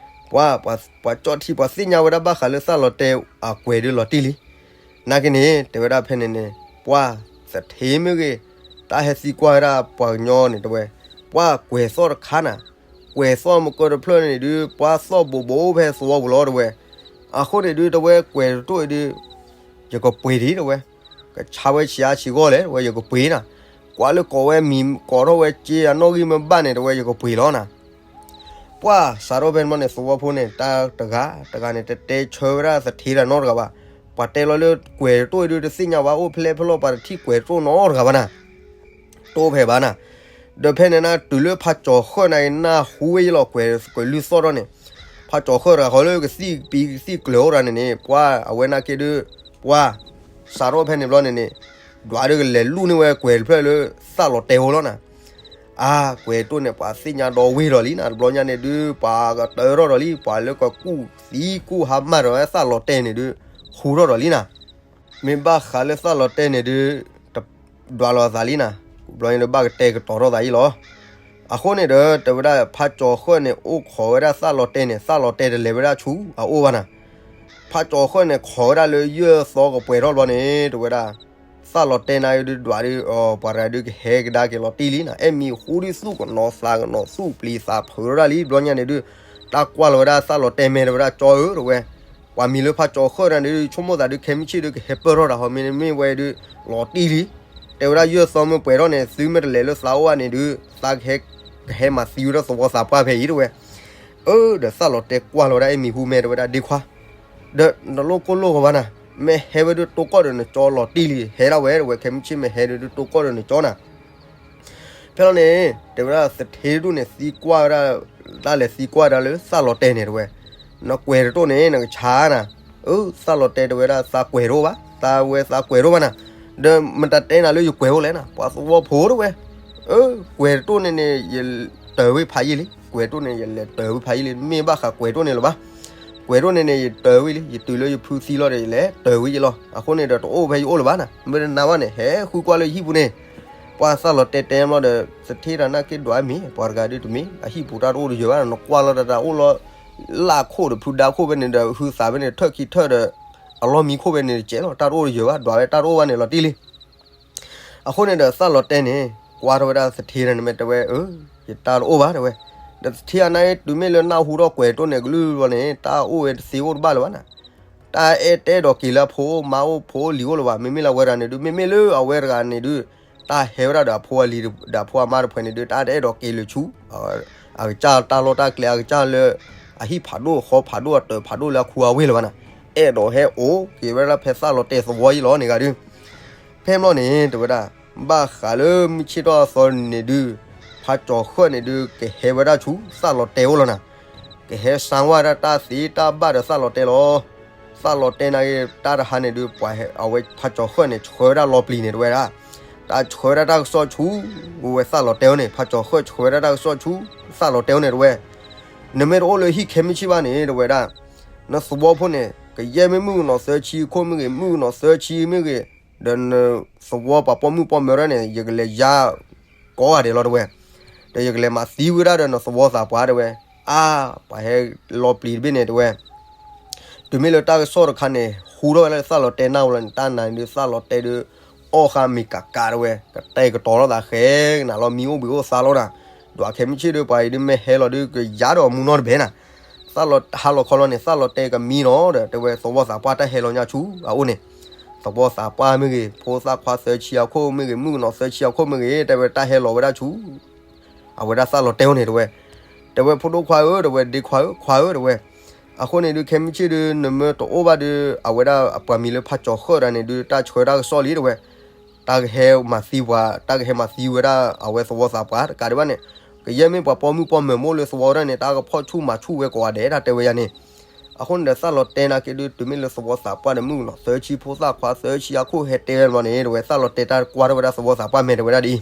ပှၤ ပှၤကၠီၣ်ထံ ပှၤသ့ၣ်ညါဝဲဒၣ်ဘၣ်ဃးလၢသၣ်လီၤတဲာ်အကွဲၤဒုးလီၤတံၢ်လံ. နာ်က့န့ၣ် တဲဝဲဒၣ်ဖဲန့ၣ်န့ၣ် ပှၤသထ့မ့ၢ်ဂ့ၤ, တၢ်ဟဲသံကွၢ်ဝဲဒၣ်ပှၤကညီန့ၣ်တဝဲ, ပှၤကွဲၤသီၣ်တခါနၤ, ကွဲၤသီၣ်မကၢတဖျၢၣ်န့ၣ်ဒုး ပှၤသီၣ်ဘိးဘိးဖဲသဝီပူၤလီၤတဝဲ, အဃိန့ၣ်ဒုးတဝဲကွဲၤတတိၢ်အံၤဒုး ယကပှ့ၤဒံးတဝဲ, ကဆါဝဲဆံးအါဆံးဂီၢ်လဲၣ်တဝဲ ယကပှ့ၤနၤ, ကွၢ်လၢကိးဝဲမံၤ ကိးထီၣ်ဝဲစ့အနီၣ်ဂံၢ်မ့ၢ်ဘၣ်န့ၣ်တဝဲ ယကပှ့ၤလီၤနၤ. ပှၤစးထီၣ်ဖဲန့ၣ်ဘျီန့ၣ် သဝီဖိန့ၣ် တၢ်တဂၤတဂၤန့ၣ် တတဲဆၢဝဲဒၣ်သထ့တၢ်နီတဂၤဘၣ်. ပှၤတဲလီၤလၢကွဲၤတတိၢ်အံၤဒုး တသ့ၣ်ညါဘၣ်အိၣ်ဖဲလဲၣ်ဖဲလဲၣ် ပှၤတထံၣ်ကွဲၤတတိၢ်နီတဂၤဘၣ်နၤ, တအိၣ်ဖဲဘၣ်နၤ. ဒီးဖဲန့ၣ်နၤ တုၤလၢဖးကၠီၤဃၢၣ်န့ၣ် နၢ်ဟူဝဲယလီၤကွဲၤကလုၢ်သီၣ်ထီၣ်န့ၣ်, ဖးကၠီၤဃၢၣ်တဂၤဃီလၢကသံၣ်ပံၤကသံၣ်ကျၢၤအိၣ်တဂၤန့ၣ်န့ၣ် ပှၤအဝဲနာ်က့ဒုး ပှၤ စးထီၣ်ဖဲန့ၣ်ဘျီန့ၣ်န့ၣ် ဒွးဒုးကလဲၤလူၢ်န့ၢ်ဝဲကွဲၤတဖျၢၣ်လၢသၣ်လီၤတဲာ်အိၣ်လီၤနၤ. အါ ကွဲၤတတိၢ်န့ၣ် ပှၤသ့ၣ်ညါဒီဝ့ၢ်ဒီးလံနၤ တဘျီညါန့ၣ်ဒုး ပှၤကတၢၢ်ထီၣ်ဒီးလံ ပှၤလၢကကူၣ်သံကူၣ်ဟါမၢ်ဒီးဝဲသၣ်လီၤတဲာ်န့ၣ်ဒုး ဟူထီၣ်ဒီးလံနၤ. မ့ၢ်ဘၣ်ဃးလၢသၣ်လီၤတဲာ်န့ၣ်ဒုး တဒွးလီၤအသးလံနၤ, ဘျီန့ၣ်ဒုးဘၣ်ကတဲာ်ကတီၤထီၣ်သးအံၤလီၤ. အဃိန့ၣ်ဒီး တဲဝဲဒၣ်ဖးကၠီၤဃၢၣ်န့ၣ် အိၣ်ခိးဝဲဒၣ်သၣ်လီၤတဲာ်န့ၣ် သၣ်လီၤတဲာ်တလဲၤဝဲဒၣ်ဆူအအိၣ်ဘၣ်နၤ. ဖးကၠီၤဃၢၣ်န့ၣ် ခိးဝဲဒၣ်လၢယဲၢ်သီကပှဲၤထီၣ်ဘျီန့ၣ် တဲဝဲဒၣ် သၣ်လီၤတဲာ်နၤဒုးဒွးဒုး ပှၤတဂၤဒုးကဟဲကဒါက့ၤလီၤတံၢ်လံနၤ. အဲၣ်မံၤဟူဒုးသူၣ်ကနိးသးကနိးသူၣ်ပျံၤသးဖုးထီၣ်ဒၣ်လံ ဘျီညါန့ၣ်ဒုး တၢ်ကွၢ်လီၤဝဲဒၣ်သၣ်လီၤတဲာ်မဲာ်တဲဝဲဒၣ်ကၠီဧၢ တဲဝဲ ပှၤမံၤလၢဖးကၠီၤဃၢၣ်နၤဒုး ဆိကမိၣ်သးဒုး ခဲမုၢ်ဆ့ၣ်ဒုးကဟဲပၢၢ်ထီၣ်တၢ်ဟီ မ့တမ့ၢ်ဝဲဒုး လီၤတံၢ်လံ. တဲဝဲဒၣ်ယဲၢ်သီမ့ၢ်ပှဲၤထီၣ်န့ၣ် သုမ့ၢ်တလဲၤလၢသးအိၣ်ဘၣ်န့ၣ်ဒုး သးကဟဲ ကဟဲမၤသံဝဲဒၣ်သဝီသးပှၢ်ဖဲအံၤ တဲဝဲ. အၢ ဒီးသၣ်လီၤတဲာ်ကွၢ်လီၤဝဲဒၣ်အဲၣ်မံၤဟူမဲာ်တဲဝဲဒၣ် ဒ့ခွါ ဒီးနလိၣ်ကိၢ်လိၣ်ဂီၤဘၣ်နၤ, မ့ၢ်ဟဲဝဲဒုးတိကိၢ်ဒီးနကၠီလီၤတံၢ်လံ ဟဲဒၣ်ဝဲ တဲဝဲ ခဲမုၢ်ဆ့ၣ်မ့ၢ်ဟဲဒုး တိကိၢ်ဒီးနကၠီနၤ. ဖဲလီၤန့ၣ် တဲဝဲဒၣ်သထ့တဒူၣ်န့ၣ် သံကွၢ်ဝဲဒၣ် တၢ်လဲၤသံကွၢ်ဒၣ်လၢသၣ်လီၤတဲာ်န့ၣ် တဲဝဲ, နကွဲၤတတိၢ်န့ၣ် နကဆါနၤ. အၢ သၣ်လီၤတဲာ်တဲဝဲဒၣ် သးကွဲၤတအိၣ်ဘၣ်, သးဝဲသးကွဲၤတအိၣ်ဘၣ်နၤ, ဒီးမတၤတဲနၤလၢယကွဲၤအိၣ်လဲၣ်နၤ, ပှၤသဝီဖိတဲဝဲ, အၢ ကွဲၤတတိၢ်န့ၣ်န့ၣ် ယတၢၤဝဲဖးယံာ်လံ, ကွဲၤတတိၢ်န့ၣ် ယလဲၤတၢၤဝဲဖးယံာ်လံ, မ့ၢ်ဘၣ်ဃးကွဲၤတတိၢ်န့ၣ်လၢၤဘၣ် ကွဲၤတတိၢ်န့ၣ်န့ၣ် ယတၢၤဝဲလံ, ယတုၤလၢယဖုသံလီၤဒီး ယလဲၤတၢၤဝဲယလီၤ. အဃိန့ၣ်ဒီးတအိၣ်ဖဲယအိၣ်လၢၤဘၣ်နၤ, မ့ၢ်တနာ်ဘၣ်န့ၣ် ဟဲဃုကွၢ်လၢယဟံၣ်ပူၤန့ၣ်. ပှၤသၣ်လီၤတဲာ်တဲဘျီဒီး သထ့တၢ်နာ်က့ဒွးမ့ၢ် ပှၤတဂၤဒုးတမ့ၢ် အဟံၣ်ပူၤတၢ်တအိၣ်တယၢၤဘၣ်, နကွၢ်လီၤတၢ်တၢ်အိၣ်လီၤ လၢခိၣ်ဒီးဖုဒါခိၣ်ဖဲန့ၣ်ဒီး ဟုသးဖဲန့ၣ် ထၢၣ်ခံထၢၣ်ဒီး အလီၢ်မံခိၣ်ဖဲန့ၣ်တကဲးလီၤ, တၢ်တအိၣ်တယၢၤဘၣ်, ဒွးဝဲတၢ်တအိၣ်ဘၣ်န့ၣ်လီၤတံၢ်လံ. အဃိန့ၣ်ဒီးသၣ်လီၤတဲာ်န့ၣ် ကွၢ်ထီၣ်ဝဲဒၣ်သထ့တၢ်န့ၣ်မ့ၢ်တဲဝဲ အၢ ယတၢ်တအိၣ်ဘၣ်တဲဝဲ, ဒီးသထ့အနာ်က့ တုၤမ့ၢ်လၢနၢ်ဟူထီၣ်ကွဲၤတတိၢ်န့ၣ် ကလုၢ်ဘျီန့ၣ် တၢ်အိၣ်ဝဲတသ့အိၣ်တဘၣ်လၢၤဘၣ်နၤ, တၢ်အဲၣ်တအဲၣ်ဒိးက့ၤလၢအဖိမါအိၣ်ဖိလံၤအိၣ်လၢၤဘၣ်, မ့မ့ၢ်လၢအဝဲတဂၤန့ၣ်ဒုး မ့မ့ၢ်လၢအဝဲတဂၤန့ၣ်ဒုး တၢ်ဟဲဝဲဒၣ်ဒီးအဖိအလံၤဒီးအဖိအမါတဖုန့ၣ်ဒုး တၢ်တအဲၣ်ဒိးက့ၤလၢၤဆူ အကစၢ်တၢ်လီၢ်တၢ်ကျဲ အကစၢ်လၢ အဟံၣ်ဖးဒိၣ်အဃီဖးဒိၣ်အတၢၤဖးဒိၣ်လၢအခူအဝ့ၢ်လၢၤဘၣ်နၤ, အဲၣ်ဒိးဟဲအိၣ်က့ၤဝဲဒၣ်ဖဲသၣ်လီၤတဲာ်သဝီအံၤလီၤန့ၣ်ဂၤဒုး ဖဲဘျီန့ၣ် တဲဝဲဒၣ် ဘၣ်ဃးလၢမုၢ်ဆ့ၣ်ထီၣ်အသီန့ၣ်ဒုး ဖးကၠီၤဃၢၣ်န့ၣ်ဒုး ကဟဲဝဲဒၣ်ဆူသၣ်လီၤတဲာ်အိၣ်လီၤနၤ, ကဟဲစါဝဲဒၣ်တၢ်သ့တၢ်ဘၣ်ဒီးသၣ်လီၤတဲာ်လီၤ. သၣ်လီၤတဲာ်နာ်က့ တၢ်တဟါန့ၣ်ဒုး ပှၤအဝဲဖးကၠီၤဃၢၣ်န့ၣ် ဆှၢဝဲဒၣ်လီၤပျံၤန့ၣ် တဲဝဲဒၣ် တၢ်ဆှၢဝဲဒၣ်တၢ်ကစီၣ်ဆူ ဝဲသၣ်လီၤတဲာ်အအိၣ်န့ၣ်, ဖးကၠီၤဃၢၣ်ဆှၢဝဲဒၣ်တၢ်ကစီၣ်ဆူ သၣ်လီၤတဲာ်အအိၣ်န့ၣ် တဲဝဲ, နမ့ၢ်တအိၣ်လၢဟံၣ်ခဲမုၢ်ဆ့ၣ်ဘၣ်န့ၣ် တဲဝဲဒၣ်, နသဝီဖိန့ၣ် ကယဲၢ်မ့ၢ်မုၣ်ကနီၤသၢဆံအခိၣ်မ့ၢ်ဂ့ၤ, မုၣ်ကနီၤသၢဆံမ့ၢ်ဂ့ၤ, ဒီးနသဝီပှၤပိာ်မုၣ်ပိာ်မၢၤဒၣ်န့ၣ် ယကလဲၤယါ ကိးဂၤဒဲးလီၤ တဲဝဲ, ဒီးယကလဲၤမၤသံဝဲဒၣ်ဒီးနသဝီသးပှၢ် တဲဝဲ. အါ, ပှၤဟဲလီၤပျံၤတဘ့ၣ်န့ၣ် တဲဝဲ. တုၤမ့ၢ်လၢတၢ်ကစီၣ်တခါန့ၣ် ဟူထီၣ်ဝဲဒၣ်လၢသၣ်လီၤတဲာ်နၢ်ပူၤလီၤန့ၣ်, တၢ်နၤန့ၣ်ဒုး သၣ်လီၤတဲာ်ဒုး အီၣ်ဃာ်မ့ၤကးကး တဲဝဲ, ကတဲာ်ကတီၤထီၣ်သးဃဲကနၤလီၤ, မံအိၣ်ဘှံးအိၣ်သါလီၤနၤ, ဒွးခဲမုၢ်ဆ့ၣ်ဒီး ပှၤအံၤဒုးမ့ၢ်ဟဲလီၤဒုး ကယါဒီးမူနီတဘဲနၤ, သၣ်လီၤဟါလီၤခီလီၤန့ၣ် သၣ်လီၤတဲာ်ကမံနီၤဒီး တဲဝဲ သဝီသးပှၢ်တၢ်ဟဲလီၤညါဆူအအိၣ်န့ၣ်, သဝီသးပှၢ်မ့ၢ်ဂ့ၤ, ဖိသၣ်ခွါသၢဆံအခိၣ်မ့ၢ်ဂ့ၤ, မုၣ်ကနီၤသၢဆံအခိၣ်မ့ၢ်ဂ့ၤ, တဲဝဲ တၢ်ဟဲလီၤဝဲဒၣ်ဆူ အဝဲဒၣ်သၣ်လီၤတဲာ်အအိၣ်န့ၣ် တဲဝဲ. တဲဝဲ ဖိဒိၣ်ခွါဧၢ, တဲဝဲ ဒ့ခွါဧၢ, ခွါဧၢ, တဲဝဲ. အဃိန့ၣ်ဒုး ခဲမုၢ်ဆ့ၣ်ဒုး နမ့ၢ်တအိၣ်ဘၣ်ဒီး အဝဲဒၣ်အပှၤမံၤလၢဖးကၠီၤဃၢၣ်တဂၤန့ၣ်ဒုး တၢ်ဆှၢတၢ်ကစီၣ်လံ တဲဝဲ, တၢ်ကဟဲမၤသံပှၤ, တၢ်ကဟဲမၤသံဝဲဒၣ်အဝဲသဝီသးပှၢ်တကးဒံးဘၣ်န့ၣ်, ကယဲၢ်မ့ၢ်ပှၤပိာ်မုၣ်ပိာ်မၢၤမ့ၢ်အိၣ်လၢသဝီဒၣ်န့ၣ် တၢ်ကဖီၣ်ဆူၣ်မၤဆူၣ်ဝဲကိးဂၤဒဲး တၢ်တဲဝဲယၤန့ၣ်. အဃိန့ၣ်ဒီး သၣ်လီၤတဲာ်နာ်က့ဒုး တုၤမ့ၢ်လၢသဝီသးပှၢ်ဒီး မုၣ်ကနီၤသၢဆံ ဖိသၣ်ခွါသၢဆံအခိၣ်ဟဲတဲဝဲဘျီန့ၣ် တဲဝဲ သၣ်လီၤတဲာ်တၢ်ကွၢ်ထီၣ်ဝဲဒၣ်သဝီသးပှၢ် မ့ၢ်တဲဝဲဒၣ်ဒ်အံၤ,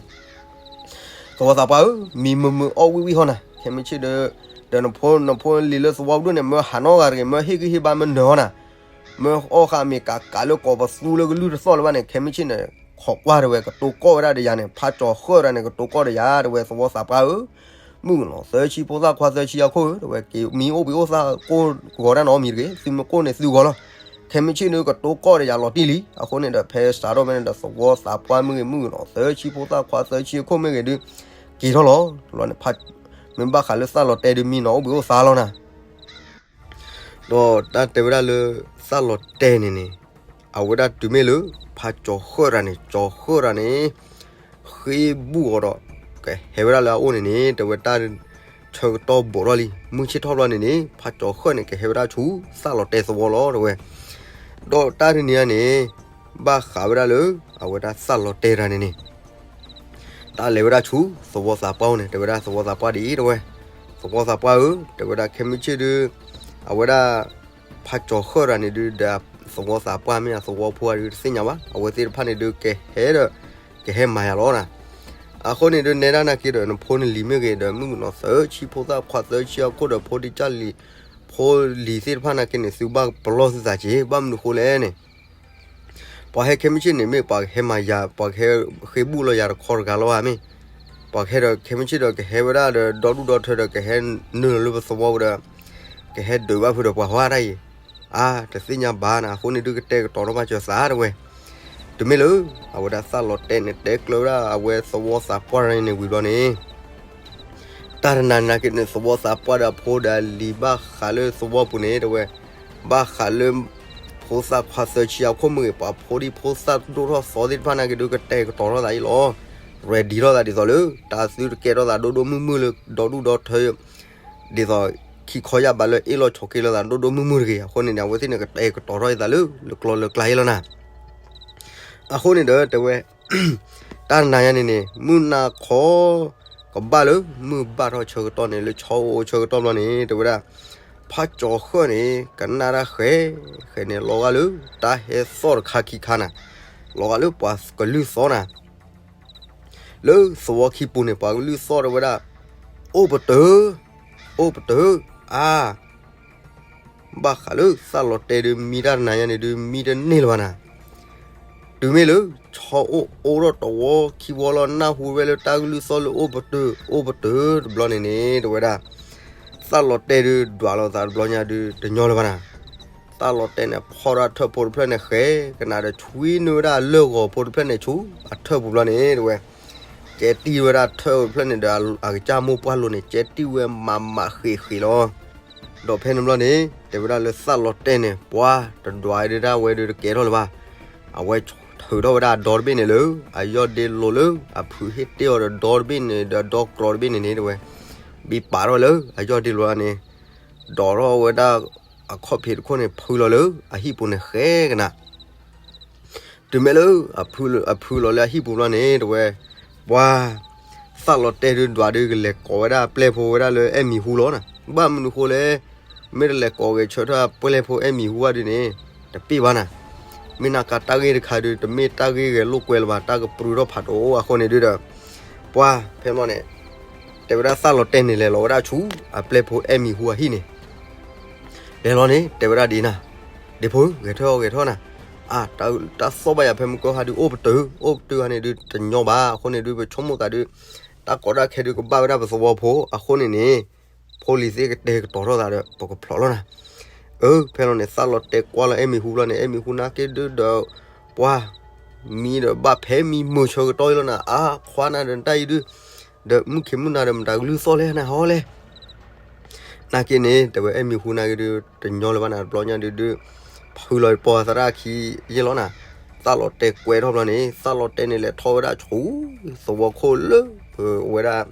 သဝီသးပှၢ်ဧၢ, မံမုာ်မုာ်အီၣ်ဝံၣ်ဝံၣ်ဟီနၤ, ခဲမုၢ်ဆ့ၣ်ဒီး ဒီးနဖိနဖိလံၤလၢသဝီပဒိၣ်န့ၣ် မၢဟးနီတဂၤတဂ့ၤ, မၢဟ့ၣ်ဂံၢ်ဟ့ၣ်ဘါ မၢနၢၤဟီနၤ, မၢအီၣ်ဃာ်မ့ၤကးကးလၢကိးပသူလၢကလုၢ်တသီၣ်လၢၤဘၣ်န့ၣ်, ခဲမုၢ်ဆ့ၣ်န့ၣ် ခိးကွၢ် တဲဝဲ ကတိၤကိးဝဲဒၣ်ဒီးယၤန့ၣ်, ဖးကၠီၤဃၢၣ်တဂၤန့ၣ် ကတိၤကိးဒီးယၤ တဲဝဲ သဝီသးပှၢ်ဧၢ, မုၣ်ကနီၤသၢဆံ ဖိသၣ်ခွါသၢဆံအခိၣ်ဧၢ, တဲဝဲ က့ၤမံအိၣ်ဘှံးအိၣ်သါကိးဂီၤတၢ်နီတမံၤတဂ့ၤ, သုမ့ၢ်ကိးန့ၣ်သုဂီၤလီၤ. ခဲမုၢ်ဆ့ၣ်ဒုး ကတိၤကိးဒီးယၤလီၤတံၢ်လံ. အဃိန့ၣ်ဒီး ဖဲစးထီၣ်ဖဲန့ၣ်ဒီး သဝီသးပှၢ်မ့ၢ်ဂ့ၤ, မုၣ်ကနီၤသၢဆံ ဖိသၣ်ခွါသၢဆံအခိၣ်မ့ၢ်ဂ့ၤဒုး က့ၤထီၣ်လီၤ. တဘျီန့ၣ် မ့ၢ်ဘၣ်ဃးလၢသၣ်လီၤတဲာ်ဒုး မံနီၤအိၣ်ဘှံးအိၣ်သါလီၤနၤ ဒီးတၢ်တဲဝဲဒၣ်လၢ သၣ်လီၤတဲာ်န့ၣ်န့ၣ်, အဝဲဒၣ်တုၤမ့ၢ်လၢ ဖးကၠီၤဃၢၣ်တဂၤန့ၣ်, ကၠီၤဃၢၣ်တဂၤန့ၣ် ဃ့ဘူၣ်အီၤဒီး ကဟဲဝဲဒၣ်လၢအအိၣ်န့ၣ်န့ၣ် တဲဝဲ တၢ်ဆၢကတီၢ်ဘိးထီၣ်လံ. မုၢ်ဆ့ၣ်ထီၣ်ဘျီန့ၣ်န့ၣ် ဖးကၠီၤဃၢၣ်န့ၣ် ကဟဲဝဲဒၣ်ဆူ သၣ်လီၤတဲာ်သဝီလီၤ တဲဝဲ. ဒီးတၢ်တနံၤအံၤန့ၣ် ဘၣ်ဃးဝဲဒၣ်လၢ အဝဲဒၣ်သၣ်လီၤတဲာ်တဂၤန့ၣ်န့ၣ် တၢ်လဲၤဝဲဒၣ်ဆူ သဝီသးပှၢ်အအိၣ်န့ၣ် တဲဝဲဒၣ်သဝီသးပှၢ်ဒ်အံၤ တဲဝဲ, သဝီသးပှၢ်ဧၢ, တဲဝဲဒၣ် ခဲမုၢ်ဆ့ၣ်ဒုး အဝဲဒၣ် ဖးကၠီၤဃၢၣ်တဂၤန့ၣ်ဒုး ဒီးသဝီသးပှၢ်မ့ၢ်အသဝီဖိအံၤဒုး တသ့ၣ်ညါဘၣ်. အဝဲသ့ၣ်တဖၣ်န့ၣ်ဒုး ကဟဲဒီး ကဟဲမၤယၤလီၤနၤ. အဃိန့ၣ်ဒုး နဲဒၣ်နာ်က့ဒီး နဖိနလံၤမ့ၢ်ဂ့ၤဒီး မုၣ်ကနီၤသၢဆံ ဖိသၣ်ခွါသၢဆံအခိၣ်ဒီး ဖိဒံကၢ်လံၤ ဖိလံၤသ့ၣ်တဖၣ်နာ်က့န့ၣ် သုဘၣ်ပလီၢ်သုသးက့ၤ, ဘၣ်မနုၤဃိလဲၣ်န့ၣ် ပှၤဟဲခဲမုၢ်ဆ့ၣ်န့ၣ် မ့ၢ်ပှၤကဟဲမၤယၤ, ပှၤကဟဲဃ့ဘူၣ်လီၤယၤတခီတဂၤလီၤဧါမ့ၢ်, ပှၤကဟဲဒီး ခဲမုၢ်ဆ့ၣ်ဒီး ကဟဲဝဲဒၣ်ဒီး ဒီဒူၣ်ဒီထၢဒီး ကဟဲနုာ်လီၤလၢပသဝီပူၤဒီး ကဟဲဒုးဘၣ်ဖုးဒီးပှၤဟီၣ်တၢ်အံၤ, အါ တသ့ၣ်ညါဘၣ်နၤ. အဃိန့ၣ်ဒုး ကတဲာ်ကတီၤထီၣ်ဘၣ်စၢၤသး တဲဝဲ. တုၤမ့ၢ်လၢ အဝဲဒၣ်သၣ်လီၤတဲာ်န့ၣ် တဲကျၢၤဝဲဒၣ် အဝဲသဝီသးပှၢ်န့ၣ်ဝံၤဘျီန့ၣ် တၢ်တနၤနာ်က့န့ၣ် သဝီသးပှၢ်ဒီးအဖိဒီးအလံၤ ဘၣ်ဃးလၢသဝီပူၤန့ၣ် တဲဝဲ, ဘၣ်ဃးလၢ ဖိသၣ်ခွါသၢဆံအခိၣ်မ့ၢ်ဂ့ၤ, ပှၤဖိဒံဖိသၣ်ဒိၣ်ထီၣ်သီသ့ၣ်တဖၣ်နာ်က့ဒုး ကတဲာ်ကတီၤထီၣ်သးအံၤလီၤ. ready ထီၣ်သးဒ်သိးလၢ တၢ်သုတကဲထီၣ်သးဒိၣ်ဒိၣ်မုၢ်မုၢ်လၢ ဒီဒူၣ်ဒီထၢ ဒ်သိး ခံခီယၢ်ဘးလၢ အ့ၣ်လိာ်ဆိးက့လိာ်သးဒိၣ်ဒိၣ်မုၢ်မုၢ်တဂ့ၤ. အဃိန့ၣ်န့ၣ် အဝဲသ့ၣ်န့ၣ် ကတဲာ်ကတီၤထီၣ်အသးလၢ လၢကျိၤလၢကျါအံၤလီၤနၤ. အဃိန့ၣ်ဒီး တဲဝဲ တၢ်နၤယါန့ၣ်န့ၣ် မုၢ်နၤခီ ကဘၣ်လၢ မုၢ်ဘၣ်ထီၣ်ဆၢကတီၢ်န့ၣ် လၢဆီအိၣ်ဆၢကတီၢ်ဘျီန့ၣ် တဲဝဲဒၣ် ဖးကၠီၤဃၢၣ်န့ၣ် ကနၣ်တၢ်ဃဲ ဃဲန့ၣ် လီၤဂာ်လၢ တၢ်ဟဲသီၣ်တခါခံခါနၤ, လီၤဂာ်လၢပှၤကလုၢ်သီၣ်နၤ လၢသဝီခံပူၤန့ၣ် ပှၤကလုၢ်သီၣ်တဲဝဲဒၣ် အိၣ်ပတုာ်, အိၣ်ပတုာ်, အါ ဘၣ်ဃးလၢသၣ်လီၤတဲာ်ဒုး မံတၢ်တနၤညါန့ၣ်ဒုး မံတန့ၢ်လၢၤဘၣ်နၤ. တုၤမ့ၢ်လၢ ဆီအိၣ်အိၣ်ထီၣ်တဝီခံဝီလီၤ နၢ်ဟူဝဲလၢတၢ်ကလုၢ်သီၣ်လၢအိၣ်ပတုာ် အိၣ်ပတုာ်တဘျီန့ၣ်န့ၣ် တဲဝဲဒၣ် သၣ်လီၤတဲာ်ဒုး ဒွးလိာ်သးတဘျီညါဒုး တညီလၢၤဘၣ်နၤ. သၣ်လီၤတဲာ်န့ၣ် ဖီၣ်ဒီးအထၢၣ်ဖိတဖျၢၣ်န့ၣ်ဃဲကနၤဒီး ဆွံနုာ်ဝဲဒၣ်အလၢၢ်ဂီၤဖိတဖျၢၣ်န့ၣ်ဆူ အထၢၣ်ပူၤဘျီန့ၣ် တဲဝဲ ကဲတံၢ်ဝဲဒၣ်ထၢၣ်တဖျၢၣ်န့ၣ်ဒီး အကစၢ်မိၢ်ပှၢ်လိၤန့ၣ် ကဲတံၢ်ဝဲမးမးဃ့ဃ့လီၤ. ဒီးဖဲန့ၣ်ဘျီန့ၣ် တဲဝဲဒၣ်လၢသၣ်လီၤတဲာ်န့ၣ် ပှၤတဒွးဒုးဒၣ်ဝဲဒုးတကဲထီၣ်လၢၤဘၣ်. အဝဲထုးထီၣ်ဝဲဒၣ်အဒီတဘ့ၣ်န့ၣ်လၢ အယီၢ်ဒ့လိၤလၢ အဖုဟ့ၣ်တ့ၢ်အီၤဒီးဒီတဘ့ၣ်န့ၣ် ဒီးဒီကြီတဘ့ၣ်န့ၣ်န့ၣ် တဲဝဲ ဘံပာ်ထီၣ်လၢအယီၢ်ဒ့လိၤန့ၣ် ဒိးထီၣ်ဝဲဒၣ်အခီၣ်ဖံးတခိၣ်န့ၣ် ဖုလီၤလၢအဟံၣ်ပူၤန့ၣ်ဃဲကနၤ တုၤမ့ၢ်လၢ အဖုလီၤလၢအဟံၣ်ပူၤဘျီန့ၣ် တဲဝဲ ပှၤ သၣ်လီၤတဲာ်ဒုးဒွးဒုး ကလဲၤကိးဝဲဒၣ်ပျဲၢ်ဖိဝဲဒၣ်လၢအဲၣ်မံၤဟူလီၤနၤ. ဘၣ်မနုၤဃိလဲၣ်, မ့ၢ်တလဲၤကိးဂဲၤဆၢထၢၣ်ပျဲၢ်ဖိအဲၣ်မံၤဟူဘၣ်ဒုးန့ၣ် တပ့ၢ်ဘၣ်နၤ. မ့ၢ်နာ်က့တၢ်ဂ့ၢ်တခါဒုး တမ့ၢ်တၢ်ဂ့ၢ်ဂဲၤလိာ်ကွဲလၢၤဘၣ် တၢ်ကပြုၢ်ထီၣ်ဖးဒိၣ်အဃိန့ၣ်ဒုးဒီး ပှၤဖဲန့ၣ်ဘျီန့ၣ် တဲဝဲဒၣ်သၣ်လီၤတဲာ်န့ၣ် လဲၤလီၤဝဲဒၣ်ဆူ အပျဲၢ်ဖိအဲၣ်မံၤဟူအဟံၣ်န့ၣ် လဲၤလီၤန့ၣ် တဲဝဲဒၣ်ဒ်နၤ, ဒ့ဖိ ဂဲၤထၢၣ်အီၤ ဂဲၤထၢၣ်နၤ, အါ တၢ်သီၣ်ဘၣ်ယၤဖဲမုၢ်ကီၢ်ဟါဒုး အိၣ်ပတုာ် အိၣ်ပတုာ်ဟါန့ၣ်ဒုး တညီဘၣ် အဃိန့ၣ်ဒုး ပဆိကမိၣ်သးဒုး တၢ်ကီတၢ်ခဲဒုးကဘၣ်ဝဲဒၣ်ပသဝီဖိ အဃိန့ၣ်န့ၣ် ဖိလံၤသ့ၣ်ကတဲာ်ကတီၤထီၣ်သးဒီး ပကဖျိးလီၤနၤ. အၢ ဖဲန့ၣ်ဘျီန့ၣ် သၣ်လီၤတဲာ်ကွၢ်လီၤအဲၣ်မံၤဟူဘျီန့ၣ် အဲၣ်မံၤဟူနာ်က့ဒုးဒီး ပှၤ မံဒီးဘၣ်ဖဲမံမုာ်ဆၢကတီၢ်အံၤလီၤနၤ, အါ ခွါနၤဒီးတၢ်အံၤဒုး ဒီးမုၢ်ခ့မုၢ်နၤဒီးမတၤကလုၢ်သီၣ်လဲၣ် နဟီလဲၣ် နာ်က့န့ၣ် တဲဝဲအဲၣ်မံၤဟူနာ်က့ဒုး တညီလၢၤဘၣ်နၤ တဘျီညါဒုးဒုး ဖုလီၤပီသရၣ်ခံယဲၢ်လီၤနၤ, သၣ်လီၤတဲာ်ကွဲထီၣ်ဘျီန့ၣ် သၣ်လီၤတဲာ်န့ၣ် လဲၤထီၣ်ဝဲဒၣ်ဆူ သဝီခိၣ်လၢ ပဝဲဒၣ်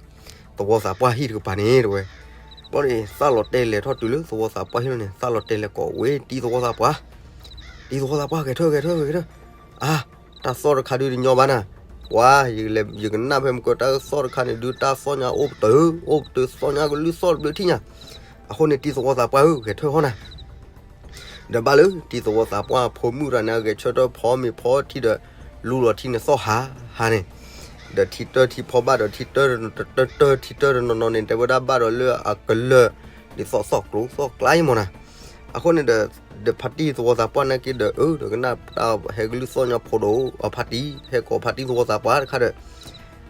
သဝီသးပှၢ်ဟံၣ်တကပၤန့ၣ် တဲဝဲ, ဘျီန့ၣ် သၣ်လီၤတဲာ်လဲၤထီၣ်တုၤလၢသဝီသးပှၢ်ဟံၣ်လီၤန့ၣ် သၣ်လီၤတဲာ်လဲၤကိးဝဲ တံၤသဝီသးပှၢ်, တံၤသဝီသးပှၢ် ဂဲၤထၢၣ် ဂဲၤထၢၣ် ဂဲၤထၢၣ်, အါ တၢ်သီၣ်တခါဒုးတညီဘၣ်နၤ, ပှၤ ယကနၣ်ဖဲမုၢ်ကီၢ် တၢ်သီၣ်တခါန့ၣ်ဒုး တၢ်သီၣ်ညါအိၣ်ပတုာ် အိၣ်ပတုာ် သီၣ်ညါကလုၢ်သီၣ်တဘျုးထံၣ်ညါ, အဃိန့ၣ် တံၤသဝီသးပှၢ်ဧၢ ဂဲၤထၢၣ်ဟီနၤ ဒီးဘၣ်လၢတံၤသဝီသးပှၢ်ဖိမုၣ်တဂၤန့ၣ် အဂဲၤဆၢထၢၣ်ဖီမ့ၤဖီထံဒီး လူလီၤထံန့ၣ်သီၣ်ဟးဟးန့ၣ်, ဒီးထံတၢထံဖီဘၣ်ဒီးထံတၢတၢတၢထံတၢတနီၤနီၤန့ၣ် တဲဝဲဒၣ်ဘၣ်ဒီးလၢအကလၢာ် ဒ်သိးသီၣ်ကျိသီၣ်ကျါအံၤမ့ၢ်နၤ, အဃိန့ၣ်ဒီး ဒီးဖါတံၢ်သဝီသးပှၢ်နာ်က့ဒီး အၢ ဒီးကနၣ်တၢ်ဟဲကလုၢ်သီၣ်ညါဖိဒီး အဖါတံၢ် ဟဲကိးဖါတံၢ်သဝီသးပှၢ်တခါဒီး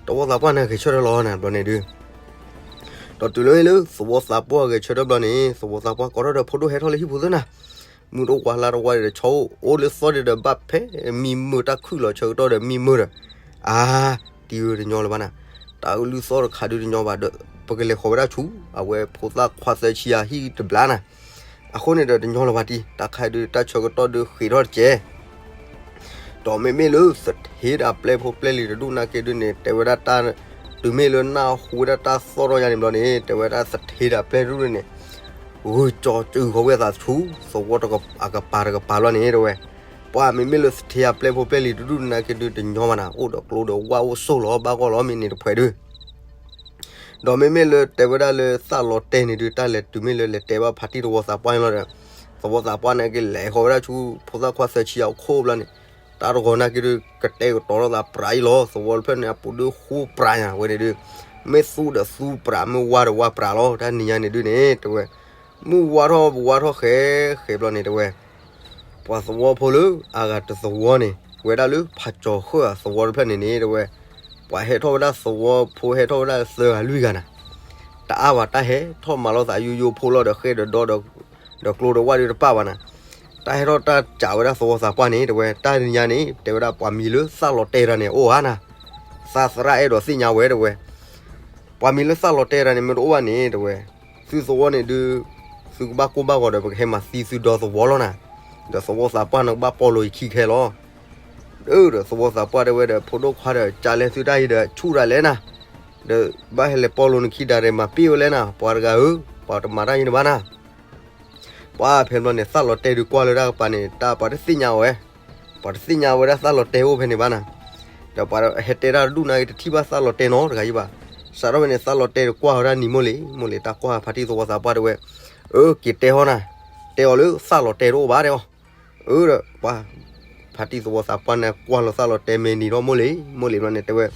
သဝီသးပှၢ်န့ၣ်ဂဲၤဆၢထၢၣ်လီၤနၤ ဘျီန့ၣ်ဒုး ဒီးတုၤလၢလၢသဝီသးပှၢ်ဂဲၤဆၢထၢၣ်ဘျီန့ၣ် သဝီသးပှၢ်ကိးထီၣ်ဒီး ဖိဒိၣ်ဟဲထီၣ်လၢဟံၣ်ပူၤသ့နၤ, မုၢ်တဝါလါတဝါဒီး ဆီအိၣ်လၢသီၣ်ဒံးဒီး ဘၣ်ဖဲမံမုာ်တၢ်ခုၣ်လီၤဆၢကတီၢ်ဒီးမံမုာ်ဒီး အါ တံၤဧၢတညီလၢၤဘၣ်နၤ, တၢ်ကလုၢ်သီၣ်တခါဒုးတညီဘၣ်ဒီး ပကလဲၤဃီၤဝဲဒၣ်ဆူ အဝဲဖိသၣ်ခွါသၢဆံအဟံၣ်တဘျီနၤ, အဃိန့ၣ်ဒီးတညီလၢၤဘၣ်တံၤ တၢ်ခါဒုးတၢ်ဆၢကတီၢ်ဒုးဃ့ထီၣ်တကဲ ဒီးမ့မ့ၢ်လၢသထ့ဒီးပျဲၢ်ဖိပျဲၢ်လံၤတဒူၣ်နာ်က့ဒုးန့ၣ် တဲဝဲဒၣ်တၢ် တုၤမ့ၢ်လၢနၢ်ဟူဝဲဒၣ်တၢ်သီၣ်ထီၣ်ညါန့ၣ်ဘျီန့ၣ် တဲဝဲဒၣ်သထ့ဒီးပျဲၢ်တဒူၣ်န့ၣ် ဂုာ်ကၠီၤစုာ်ဃီၤဝဲအသးဆူ သဝီအကပၤတကပၤလီၤန့ၣ် တဲဝဲ, ပှၤမ့မ့ၢ်လၢသထ့အပျဲၢ်ဖိပျဲၢ်လံၤတဒူၣ်နာ်က့ဒုးတညီဘၣ်နၤ အိၣ်ဒီးကျိဒီးဝၣ်အိၣ်ဆိးလီၤ ဘၣ်ဂီၢ်လီၤ မ့ၢ်န့ၣ်တဖှဲးဒုး ဒီးမ့မ့ၢ်လၢတဲဝဲဒၣ်လၢသၣ်လီၤတဲာ်န့ၣ်ဒုး တၢ်လဲၤတုၤမ့ၢ်လၢလဲၤတဲဘၣ်ဖါတံၢ်သဝီသးပှၢ်န့ၣ်လီၤဒီး သဝီသးပှၢ်နာ်က့လဲၤဃီၤဝဲဒၣ်ဆူ ဖိသၣ်ခွါသၢဆံအခိၣ်ဘျီန့ၣ် တၢ်တဂီၤနာ်က့ဒုး ကတဲာ်ကတီၤထီၣ်သးပြးအံၤလီၤ သဝီတဖျၢၣ်န့ၣ် အပူၤဒုးဃူပြးညါဝဲန့ၣ်ဒုး မ့ၢ်သူဒီးသူပြး မ့ၢ်ဝါဒီးဝါပြးလီၤ တၢ်နံၤညါန့ၣ်ဒုးန့ၣ် တဲဝဲ မုၢ်ဝါထီၣ်ပဝါထီၣ်ဃဲဃဲဘျီန့ၣ် တဲဝဲ ပှၤသဝီဖိလၢအဂၤတသဝီန့ၣ် ဝဲဒၣ်လၢဖးကၠီၤဃၢၣ်အသဝီတဖျၢၣ်န့ၣ်န့ၣ် တဲဝဲ ပှၤဟဲထီၣ်ဝဲဒၣ်သဝီဖိဟဲထီၣ်ဝဲဒၣ်သၢဂၤလွံၢ်ဂၤနၤ တအါဘၣ် တၢ်ဟဲထီၣ်မၤလိာ်သးယိယိဖိလီၤဒီးဃဲဒီးဒီဒီး ဒီးကျိဒီးဝၣ်ဒုးတပာ်ဘၣ်နၤ တၢ်ဟဲထီၣ်တၢ်စးဝဲဒၣ်သဝီသးပှၢ်န့ၣ် တဲဝဲ တၢ်နံၤညါန့ၣ် တဲဝဲဒၣ်ပှၤမံၤလၢသၣ်လီၤတဲာ်တဂၤန့ၣ် အိၣ်ဧါနၤ သးသရၣ်အဲၣ်ဒိးသ့ၣ်ညါဝဲ တဲဝဲ ပှၤမံၤလၢသၣ်လီၤတဲာ်တဂၤန့ၣ် မ့ၢ်တအိၣ်ဘၣ်န့ၣ် တဲဝဲ သုသဝီန့ၣ်ဒုး သုကဘၣ်ကိၢ်ဘၣ်ဂီၤဒီး ပကဟဲမၤသံသုဒီသဝီလီၤနၤ ဒီးသဝီသးပှၢ်န့ၣ်ကဘၣ်ပီလိာ်ယခံခဲလီၤ ဒီးသဝီသးပှၢ်တဲဝဲဒီး ဖိဒိၣ်ခွါဒီး ကလဲသုတၢ်အံၤဒီး ဆူၣ်တၢ်လဲၣ်နၤ ဒီးဘၣ်ဟဲလဲၤပီလိာ်နခံဒါဒီး မၤပ့ၢ်ဝဲလဲၣ်နၤ ပှၤတဂၤဧၢ ပှၤတမၤတၢ်ယံၤန့ၣ်ဘၣ်နၤ ပှၤဖဲန့ၣ်ဘျီန့ၣ် သၣ်လီၤတဲာ်ဒုးကွၢ်လၢတၢ်ကပၤန့ၣ် တၢ်ပှၤတသ့ၣ်ညါဝဲ ပှၤတသ့ၣ်ညါဝဲဒၣ်သၣ်လီၤတဲာ်အိၣ်ဖဲန့ၣ်ဘၣ်နၤ ဒီးပှၤဟဲတဲတၢ်တဒူၣ်နာ်က့ တထံၣ်ဘၣ်သၣ်လီၤတဲာ်နီတဂၤယံၤဘၣ် စးထီၣ်ဖဲန့ၣ် သၣ်လီၤတဲာ်တကွၢ်ဝဲဒၣ်နံၤမိၢ်လံၤ မိၢ်လံၤ တၢ်ကွၢ်ဖါတံၢ်သဝီသးပှၢ်တဲဝဲ အၢ က့ၤတဲဟီနၤ တဲအီၤလၢသၣ်လီၤတဲာ်တအိၣ်ဘၣ်တဲအီၤ အၢ ဒီးပှၤ ဖါတံၢ်သဝီသးပှၢ်န့ၣ် ကွၢ်လီၤသၣ်လီၤတဲာ်မ့ၢ်နံၤထီၣ်မိၢ်လံၤ မိၢ်လံၤဘျီန့ၣ်တဲဝဲ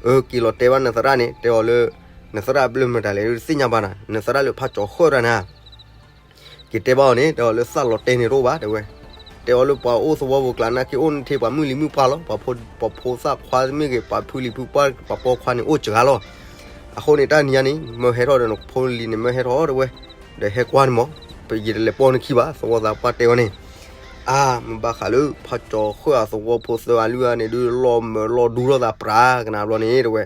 အၢ က့ၤလီၤတဲဘၣ်နသရၣ်န့ၣ် တဲအီၤလၢ နသရၣ်ဘျၢမတၤလဲၣ် တသ့ၣ်ညါဘၣ်နၤ နသရၣ်လၢဖးကၠီၤဃၢၣ်တဂၤန့ၣ် က့ၤတဲဘၣ်အီၤန့ၣ် တဲအီၤလၢသၣ်လီၤတဲာ်န့ၣ်တအိၣ်ဘၣ်တဲဝဲ တဲအီၤလၢပှၤအိၣ်သဝီပူၤကျါနာ်က့အိၣ်နထ့ပှၤမုၢ်လံၤမုၢ်ပှၢ်လီၤ ပှၤဖိသၣ်ခွါမ့ၢ်ဂ့ၤ ပှၤဖုလံၤဖုပှၢ် ပှၤပိာ်ခွါန့ၣ်အိၣ်စှၤလီၤ အဃိန့ၣ် တၢ်နံၤညါန့ၣ် မၢဟဲထီၣ်ဒီးနဖိလံၤန့ၣ် မၢဟဲထီၣ်တဲဝဲ ဒီးဟဲကွၢ်န့ၣ်မး ယတလဲၤပိာ်နခံဘၣ် သဝီသးပှၢ်တဲဝဲန့ၣ် အါ မ့ၢ်ဘၣ်ဃးလၢ ဖးကၠီၤဃၢၣ်အသဝီဖိသၢဂၤလွံၢ်ဂၤန့ၣ်ဒုး လီၤမၢလီၤဒူထီၣ်သးပြးကနၣ်ဘျီန့ၣ်တဲဝဲ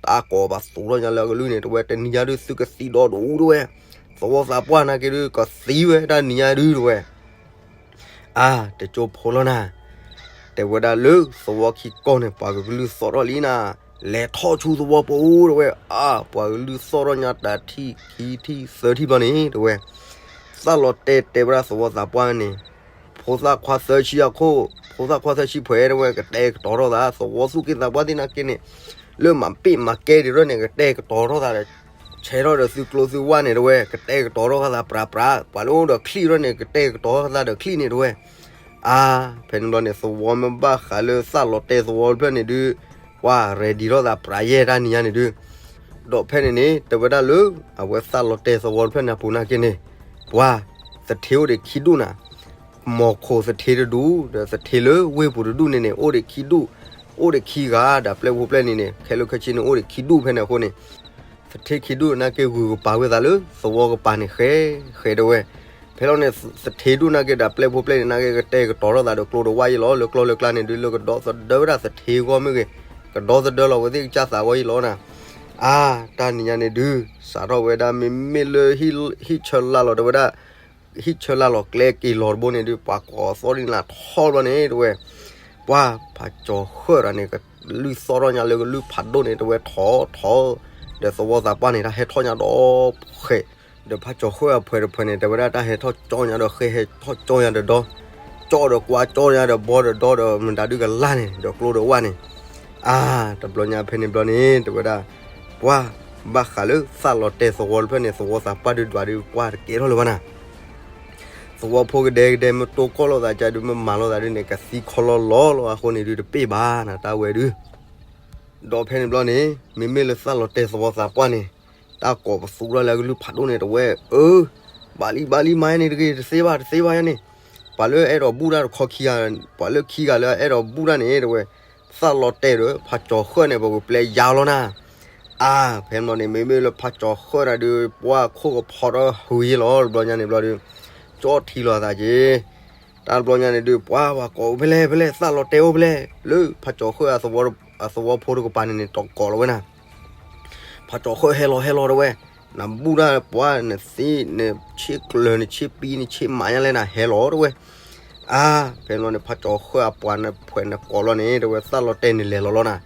တၢ်ကိးဘၣ်သူၣ်ထီၣ်ညါလၢအကလုၢ်န့ၣ်တဲဝဲ တနံၤညါဒုးသုကသံဒီဒူတဲဝဲ သဝီသးပှၢ်နာ်က့ဒုး ကသံဝဲတၢ်နံၤညါဒုးတဲဝဲ အါ တကၠိဖိလီၤနၤ တဲဝဲဒၣ်လၢသဝီခံကီၢ်န့ၣ် ပှၤကကလုၢ်သီၣ်ထီၣ်လံနၤ လဲၤထီၣ်ဆူသဝီပူၤတဲဝဲ အါ ပှၤကလုၢ်သီၣ်ထီၣ်ညါတၢ်ထံၣ်ခံထံၣ်သၢထံၣ်ဘျီန့ၣ် တဲဝဲ သၣ်လီၤတဲာ်တဲဝဲဒၣ်သဝီသးပှၢ်န့ၣ် ဖိသၣ်ခွါသၢဆံအခိၣ် ဖိသၣ်ခွါသၢဆံဖဲတဲဝဲ ကတဲာ်ကတီၤထီၣ်သး သဝီသူၣ်က့သးပှၢ်သ့ၣ်နာ်က့န့ၣ် လၢမၤပ့ၢ်မၤကဲဒံးထီၣ်န့ၣ် ကတဲာ်ကတီၤထီၣ်သးဒီး ဆဲးထီၣ်ဒီးသုကျိသုဝၣ်န့ၣ်တဲဝဲ ကတဲာ်ကတီၤထီၣ်သးပြးပြး ပှၤလၢအိၣ်ဒီးချံၣ်ထီၣ်န့ၣ် ကတဲာ်ကတီၤထီၣ်သးဒီးချံၣ်န့ၣ်တဲဝဲ အါ, ဖဲန့ၣ်ဘျီန့ၣ် သဝီမ့ၢ်ဘၣ်ဃးလၢသၣ်လီၤတဲာ်သဝီတဖျၢၣ်န့ၣ်ဒုး, ပှၤ ready ထီၣ်သးပြးယဲၢ်တၢ်နံၤညါန့ၣ်ဒုး, ဒီးဖဲန့ၣ်န့ၣ် တဲဝဲဒၣ်လၢ အဝဲသၣ်လီၤတဲာ်သဝီတဖျၢၣ်န့ၣ်အပူၤနာ်က့န့ၣ်, ပှၤ သထ့အိၣ်ဒံးခံဒူၣ်နၤ, မီၤခိၣ်သထ့တဒူၣ် ဒီးသထ့လၢဝ့ၢ်ပူၤတဒူၣ်န့ၣ်န့ၣ် အိၣ်ဒံးခံဒူၣ်, အိၣ်ဒံးခံဂၤ ဒီးပျဲၢ်ဖိပျဲၢ်န့ၣ်န့ၣ် ခဲလၢာ်ခဲဆ့န့ၣ် အိၣ်ဒံးခံဒူၣ်ဖဲန့ၣ်အဃိန့ၣ် သထ့ခံဒူၣ်နာ်က့ဂုာ်ကပၤဝဲသးလၢသဝီကပၤန့ၣ် ဃဲ ဃဲတဲဝဲ. ဖဲလီၤန့ၣ် သထ့ဒူၣ်နာ်က့ဒီးပျဲၢ်ဖိပျဲၢ်န့ၣ် နာ်က့ကတဲာ်ကတီၤထီၣ်သးဒီးကျိဒီးဝၣ်ယဲလီၤ. လၢကျီလၢကျါန့ၣ်ဒုး လၢကဒီသဒၢဝဲဒၣ်သထ့ဂီၢ်မ့ၢ်ဂ့ၤ, ကဒီသဒၢလီၤဝဲသ့ၣ်ကစၢ်သးဂီၢ်ယဲလီၤနၤ. အါ, တၢ်နံၤညါန့ၣ်ဒုး စးထီၣ်ဝဲဒၣ် မ့မ့ၢ်လၢဟံၣ်ဆၢလၢ်လီၤ တဲဝဲဒၣ်, ဟံၣ်ဆၢလၢ်လီၤကျဲက့ၤလီၤတဘိန့ၣ်ဒုး ပှၤကိးသီၣ်ဒ်နၤထီဘျီန့ၣ် တဲဝဲ, ပှၤ ဖးကၠီၤဃၢၣ်တဂၤန့ၣ် ကလုၢ်သီၣ်ထီၣ်ညါလၢကလုၢ်ဖးဒိၣ်န့ၣ် တဲဝဲ ထီၣ်ထီၣ်, ဒီးသဝီသးပှၢ်န့ၣ် တၢ်ဟဲထီၣ်ညါဒီးဖှဲး, ဒီးဖးကၠီၤဃၢၣ်အဖှဲးတဖှဲးန့ၣ် တဲဝဲဒၣ် တၢ်ဟဲထီၣ်ကၠီညါဒီးဃဲဟဲထီၣ်ကၠီညါဒီးဒီ, ကၠီဒီးကွၢ်ကၠီညါဒီးဘီဒီးဒီဒီးမတၤဒုးကလၢ်န့ၣ် ဒီးကျိဒီးဝၣ်န့ၣ်. အါ, တဘျီညါဖဲန့ၣ်ဘျီန့ၣ် တဲဝဲဒၣ်, ပှၤ ဘၣ်ဃးလၢသၣ်လီၤတဲာ်သဝီတဖျၢၣ်န့ၣ် သဝီသးပှၢ်ဒုးဒွးဒုး ပှၤတကဲထီၣ်လၢၤဘၣ်နၤ. သဝီဖိကဒဲကဒဲ မ့ၢ်တိၢ်ကီၢ်လိာ်သးကဒုး မ့ၢ်မၤလိာ်သးဒုးန့ၣ် ကသံခီလီၤလီၤလီၤအဃိန့ၣ်ဒုး တပ့ၢ်ဘၣ်နၤ တၢ်ဝဲဒုး. ဒီးဖဲန့ၣ်ဘျီန့ၣ် မ့မ့ၢ်လၢသၣ်လီၤတဲာ်သဝီသးပှၢ်န့ၣ် တၢ်ကိးပသူထီၣ်လၢကလုၢ်ဖးဒိၣ်န့ၣ် တဲဝဲ, အၢ, ဘၣ်လံ ဘၣ်လံ မၤယဲန့ၣ်တဂ့ၤ တသ့ဘၣ် တသ့ဘၣ်ယဲန့ၣ်, ပှၤလၢအဲၣ်ဒိးဘူၣ်တၢ်တခီခံဂၤ, ပှၤလၢခံဂၤလၢအဲၣ်ဒိးဘူၣ်တၢ်န့ၣ် တဲဝဲ, သၣ်လီၤတဲာ်ဒီး ဖးကၠီၤဃၢၣ်န့ၣ် ပကပျဲယါလီၤနၤ. အါ, ဖဲန့ၣ်ဘျီန့ၣ် မ့မ့ၢ်လၢဖးကၠီၤဃၢၣ်တဂၤဒုး ပှၤခိၣ်ကဖီထီၣ်ဟုယဲလီၤ တဘျီညါန့ၣ်ဘျီဒုး, ကၠီထံလီၤသးက့ၤ တၢ်တဘျီညါန့ၣ်ဒုး ပှၤ ပှၤကိးအိၣ်ဖဲလဲၣ် ဖဲလဲၣ် သၣ်လီၤတဲာ်အိၣ်ဖဲလဲၣ် လၢဖးကၠီၤဃၢၣ် အသဝီဖိတကပၤန့ၣ်န့ၣ် တကိးလီၤဝဲနၤ. ဖးကၠီၤဃၢၣ် ဟဲလီၤ ဟဲလီၤတဲဝဲ, နဘူၣ်တၢ်ပှၤ နသ့ နဆ့ကျၢၤ နဆ့ပံ နဆ့မးညါလဲၣ်နၤ ဟဲလီၤတဲဝဲ. အါ, ဖဲန့ၣ်ဘျီန့ၣ် ဖးကၠီၤဃၢၣ်အပှၤန့ၣ် ဖှဲးန့ၣ်ကိးလီၤန့ၣ် တဲဝဲ သၣ်လီၤတဲာ်န့ၣ်လဲၤလီၤလီၤနၤ.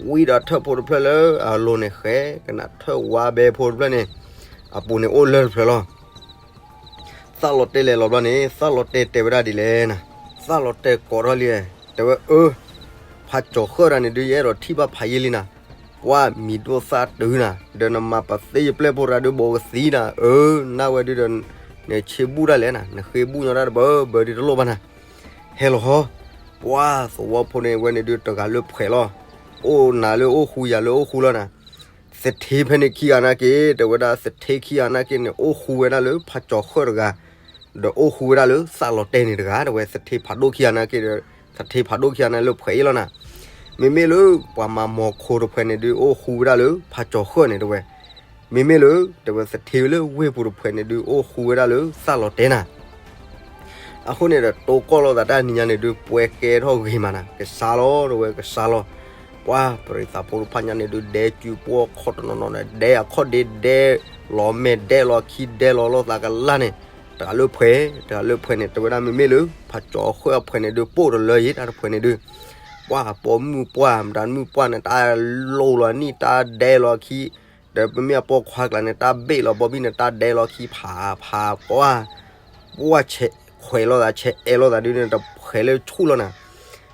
ဝံဒီးထၢၣ်ဖိတဖျၢၣ်လၢအလိၤန့ၣ် ဃဲကနၣ်ထၢၣ်ဝါဘဲဖိတဖျၢၣ်န့ၣ် အပူၤန့ၣ်အိၣ်လၢတဖျၢၣ်လီၤ. သၣ်လီၤတဲာ်လဲၤလီၤဘျီန့ၣ် သၣ်လီၤတဲာ်တဲဝဲဒၣ်ဒ်လဲၣ်နၤ, သၣ်လီၤတဲာ်ကိးထီၣ်လံ, တဲဝဲ အၢ, ဖးကၠီၤဃၢၣ်တဂၤန့ၣ်ဒုး ယအဲၣ်ဒိးထံၣ်ဘၣ်ဖးယံာ်လံနၤ, ပှၤမံၤဒိၣ်သၣ်တုၤနၤ, ဒီးနမၤပသ့ယပျဲၢ်ဖိတဂၤဒုး ဘိးကသံနၤ, အၢ, နဝဲဒုးဒီး နဆ့ဘူၣ်ဒၣ်လဲၣ်နၤ, နဃ့ဘူၣ်ညီတၢ်တဘၢဘၢဒုးတလိၣ်ဘၣ်နၤ, ဟဲလီၤဟီ, ပှၤသဝီဖိန့ၣ်ဝဲန့ၣ်ဒုး တဂၤလၢဖှဲးလီၤ, အိၣ်နၤလၢအိၣ်ဃူယၤလၢအိၣ်ဃူလီၤနၤ. သထ့ဖဲန့ၣ်ခံဂၤနာ်က့ တဲဝဲဒၣ် သထ့ခံဂၤနာ်က့န့ၣ် အိၣ်ဃူဝဲဒၣ်လၢဖးကၠီၤဃၢၣ်တဂၤ, ဒီးအိၣ်ဃူဝဲဒၣ်လၢသၣ်လီၤတဲာ်န့ၣ်တဂၤ, တဲဝဲ သထ့ဖးဒိၣ်ခံဂၤနာ်က့ဒီး သထ့ဖးဒိၣ်ခံဂၤန့ၣ်လၢဖှဲးအံၤလီၤနၤ. မ့မ့ၢ်လၢပှၤမၤမီၤခိၣ်တဖှဲးန့ၣ်ဒုး အိၣ်ဃူဝဲဒၣ်လၢဖးကၠီၤဃၢၣ်န့ၣ် တဲဝဲ, မ့မ့ၢ်လၢ တဲဝဲ သထ့လၢဝ့ၢ်ပူၤတဖှဲးန့ၣ်ဒုး အိၣ်ဃူဝဲဒၣ်လၢသၣ်လီၤတဲာ်နၤ. အဃိန့ၣ်ဒီး တိၢ်ကီၢ်လိာ်သးတၢ်နံၤညါန့ၣ်ဒုး ပှဲၤကဲထီၣ်ဂ့ၤမးနၤ, ကစှၤလီၤ တဲဝဲ ကစှၤလီၤ. ပှၤပရံးသးဖိတဖၣ်ညါန့ၣ်ဒုး ဒဲကုပိာ်ခီၣ်တနီၤနီၤန့ၣ် ဒဲအခီၣ်ဒ့ဒဲလီၤမဲာ် ဒဲလီၤခံ ဒဲလီၤလိာ်သးကလၢ်န့ၣ်, တဂၤလၢဖှဲး တဂၤလၢဖှဲးန့ၣ် တဲဝဲဒၣ် မ့မ့ၢ်လၢ ဖးကၠီၤဃၢၣ်အဖှဲးန့ၣ်ဒုး ပိၢ်တလၢယံၤ တၢ်တဖှဲးန့ၣ်ဒုး ပှၤပိာ်မုၣ်ပှၢ် မတၤမုၣ်ပှၢ်န့ၣ် တၢ်လိၤလီၤနံၣ် တၢ်ဒဲလီၤခံ, ဒီးပမ့ၢ်အပိာ်ခွါကျါန့ၣ် တၢ်ဘ့ၣ်လီၤဘီဘံၣ်န့ၣ် တၢ်ဒဲလီၤခံဖးဖးပှၢ်, ပှၢ်ဆဲးခွဲးလိာ်သး ဆဲးအဲးလိာ်သးဒုးန့ၣ် တဖှဲးလၢဆူၣ်လီၤနၤ.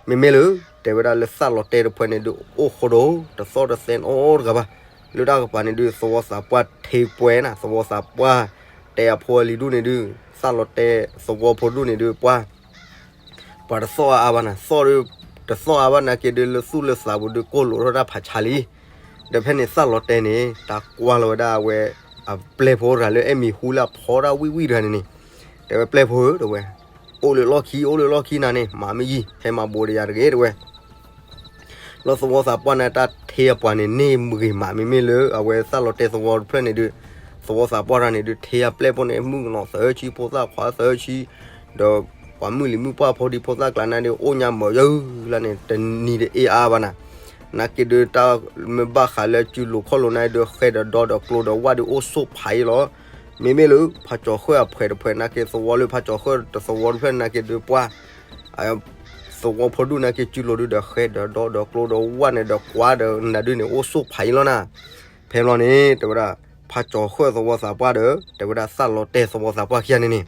မ့မ့ၢ်လၢ တဲဝဲဒၣ်လၢသၣ်လီၤတဲာ်တဖှဲးန့ၣ်ဒုး အိၣ်ဃိဒီး တသီၣ်တသဲနီတဂၤဘၣ်. လၢတၢ်ကပၤန့ၣ်ဒုး သဝီသးပှၢ်ထ့ပှဲၤနၤ, သဝီသးပှၢ်တဲအဖိအလံၤဒူၣ်န့ၣ်ဒုး သၣ်လီၤတဲာ်သဝီဖိဒူၣ်န့ၣ်ဒုး ပှၤ ပှၤတသီၣ်အါအါဘၣ်နၤ, သီၣ်ဒုး တသီၣ်အါဘၣ်နာ်က့ဒုး လၢသူၣ်လၢသးပူၤဒုး ကိၢ်လိာ်ထီၣ်တၢ်ဖးဆါလံ. ဒီးဖဲန့ၣ်သၣ်လီၤတဲာ်န့ၣ် တၢ်ကွၢ်လီၤဝဲဒၣ်အဝဲ အပျဲၢ်ဖိတဂၤလၢအဲၣ်မံၤဟူလၢအဖီတၢ်ဝံၣ်ဝံၣ်တဂၤန့ၣ်န့ၣ်, တဲဝဲပျဲၢ်ဖိဧၢ တဲဝဲ, အိၣ်လၢလီၢ်ခံ အိၣ်လၢလီၢ်ခံနၤန့ၣ် မၤမ့ၢ်ယံၤ ဟဲမၤဘူးဒီးယၤတဂ့ၤ တဲဝဲ လီၤသဝီသးပှၢ်န့ၣ် တၢ်ထ့အပှၤန့ၣ် န့ၢ်ဂ့ၤမး မ့မ့ၢ်လၢအဝဲသၣ်လီၤတဲာ်သဝီတဖျၢၣ်န့ၣ်ဒုး သဝီသးပှၢ်တၢ်န့ၣ်ဒုး ထ့အပျဲၢ်ဖိန့ၣ် မုၣ်ကနီၤသၢဆံ ဖိသၣ်ခွါသၢဆံ, ဒီးပှၤမုၣ်လံၤမုၣ်ပှၢ်ဖိဒံဖိသၣ်ကျါန့ၣ်ဒုး အိၣ်ညါမၤယၢလၢန့ၣ် တနံၤတအ့အါဘၣ်နၤ. နာ်က့ဒုး တၢ်မ့ၢ်ဘၣ်ဃးလၢစုလိၤခီၣ်လိၤန့ၣ်ဒုး ဃဲဒီးဒီဒီးကျိဒီးဝၣ်ဒုး အိၣ်ဆိၣ်ဖးအံၤလီၤ. မ့မ့ၢ်လၢ ဖးကၠီၤဃၢၣ်အဖှဲးတဖှဲးနာ်က့ သဝီလၢဖးကၠီၤဃၢၣ်တသဝီတဖျၢၣ်နာ်က့ဒုး ပှၤ သဝီဖိဒူၣ်နာ်က့ စုလိၤဒုးဒီးဃဲဒီးဒီဒီးကျိဒီးဝၣ်န့ၣ်ဒီးကွၢ်ဒီးနၤဒုးန့ၣ် အိၣ်ဆိၣ်ဖးအံၤလီၤနၤ. ဖဲဘျီန့ၣ် တဲဝဲဒၣ် ဖးကၠီၤဃၢၣ်သဝီသးပှၢ်ဒီး တဲဝဲဒၣ်သၣ်လီၤတဲာ်သဝီသးပှၢ်ခံဂၤန့ၣ်န့ၣ်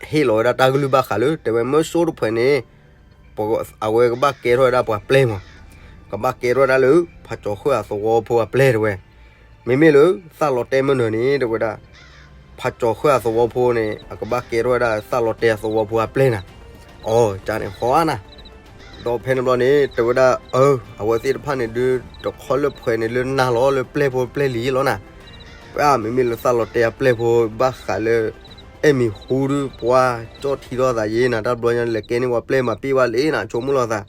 ဟ့ၣ်လီၤဝဲဒၣ်တၢ်ကလုၢ်ဘၣ်ဃးလၢ တဲဝဲမၢစိတဖှဲးန့ၣ် အဝဲကဘၣ်ကဲထီၣ်ဝဲဒၣ်ပှၤပျဲၢ်မး, ကဘၣ်ကဲထီၣ်ဝဲဒၣ်လၢ ဖးကၠီၤဃၢၣ်အသဝီဖိအပျဲၢ်တဲဝဲ. မ့မ့ၢ်လၢ သၣ်လီၤတဲာ်မ့ၢ်နၢၤန့ၣ် တဲဝဲဒၣ် ဖးကၠီၤဃၢၣ်အသဝီဖိန့ၣ် အကဘၣ်ကဲထီၣ်ဝဲဒၣ်သၣ်လီၤတဲာ်အသဝီဖိအပျဲၢ်နၤ. အိ ကန့ၣ်ဃီဧါနၤ. ဒီးဖဲန့ၣ်ဘျီန့ၣ် တဲဝဲဒၣ် အၢ အဝဲသ့ၣ်တဖၣ်န့ၣ်ဒုး တခီလၢဖှဲးန့ၣ်လၢနၤလီၤ လၢပျဲၢ်ဖိပျဲၢ်လံလီၤနၤ. ပမ့မ့ၢ်လၢသၣ်လီၤတဲာ်အပျဲၢ်ဖိ ဘၣ်ဃးလၢ အဲၣ်မံၤဟူဒုး ပှၤကၠီၣ်ထံထီၣ်သးယဲနၤ တၢ်ဘျီညါ လဲၤကဲန့ၢ်ပှၤပျဲၢ်မၤပ့ၢ်ဘၣ်လံနၤ ဆိကမိၣ်လီၤသး.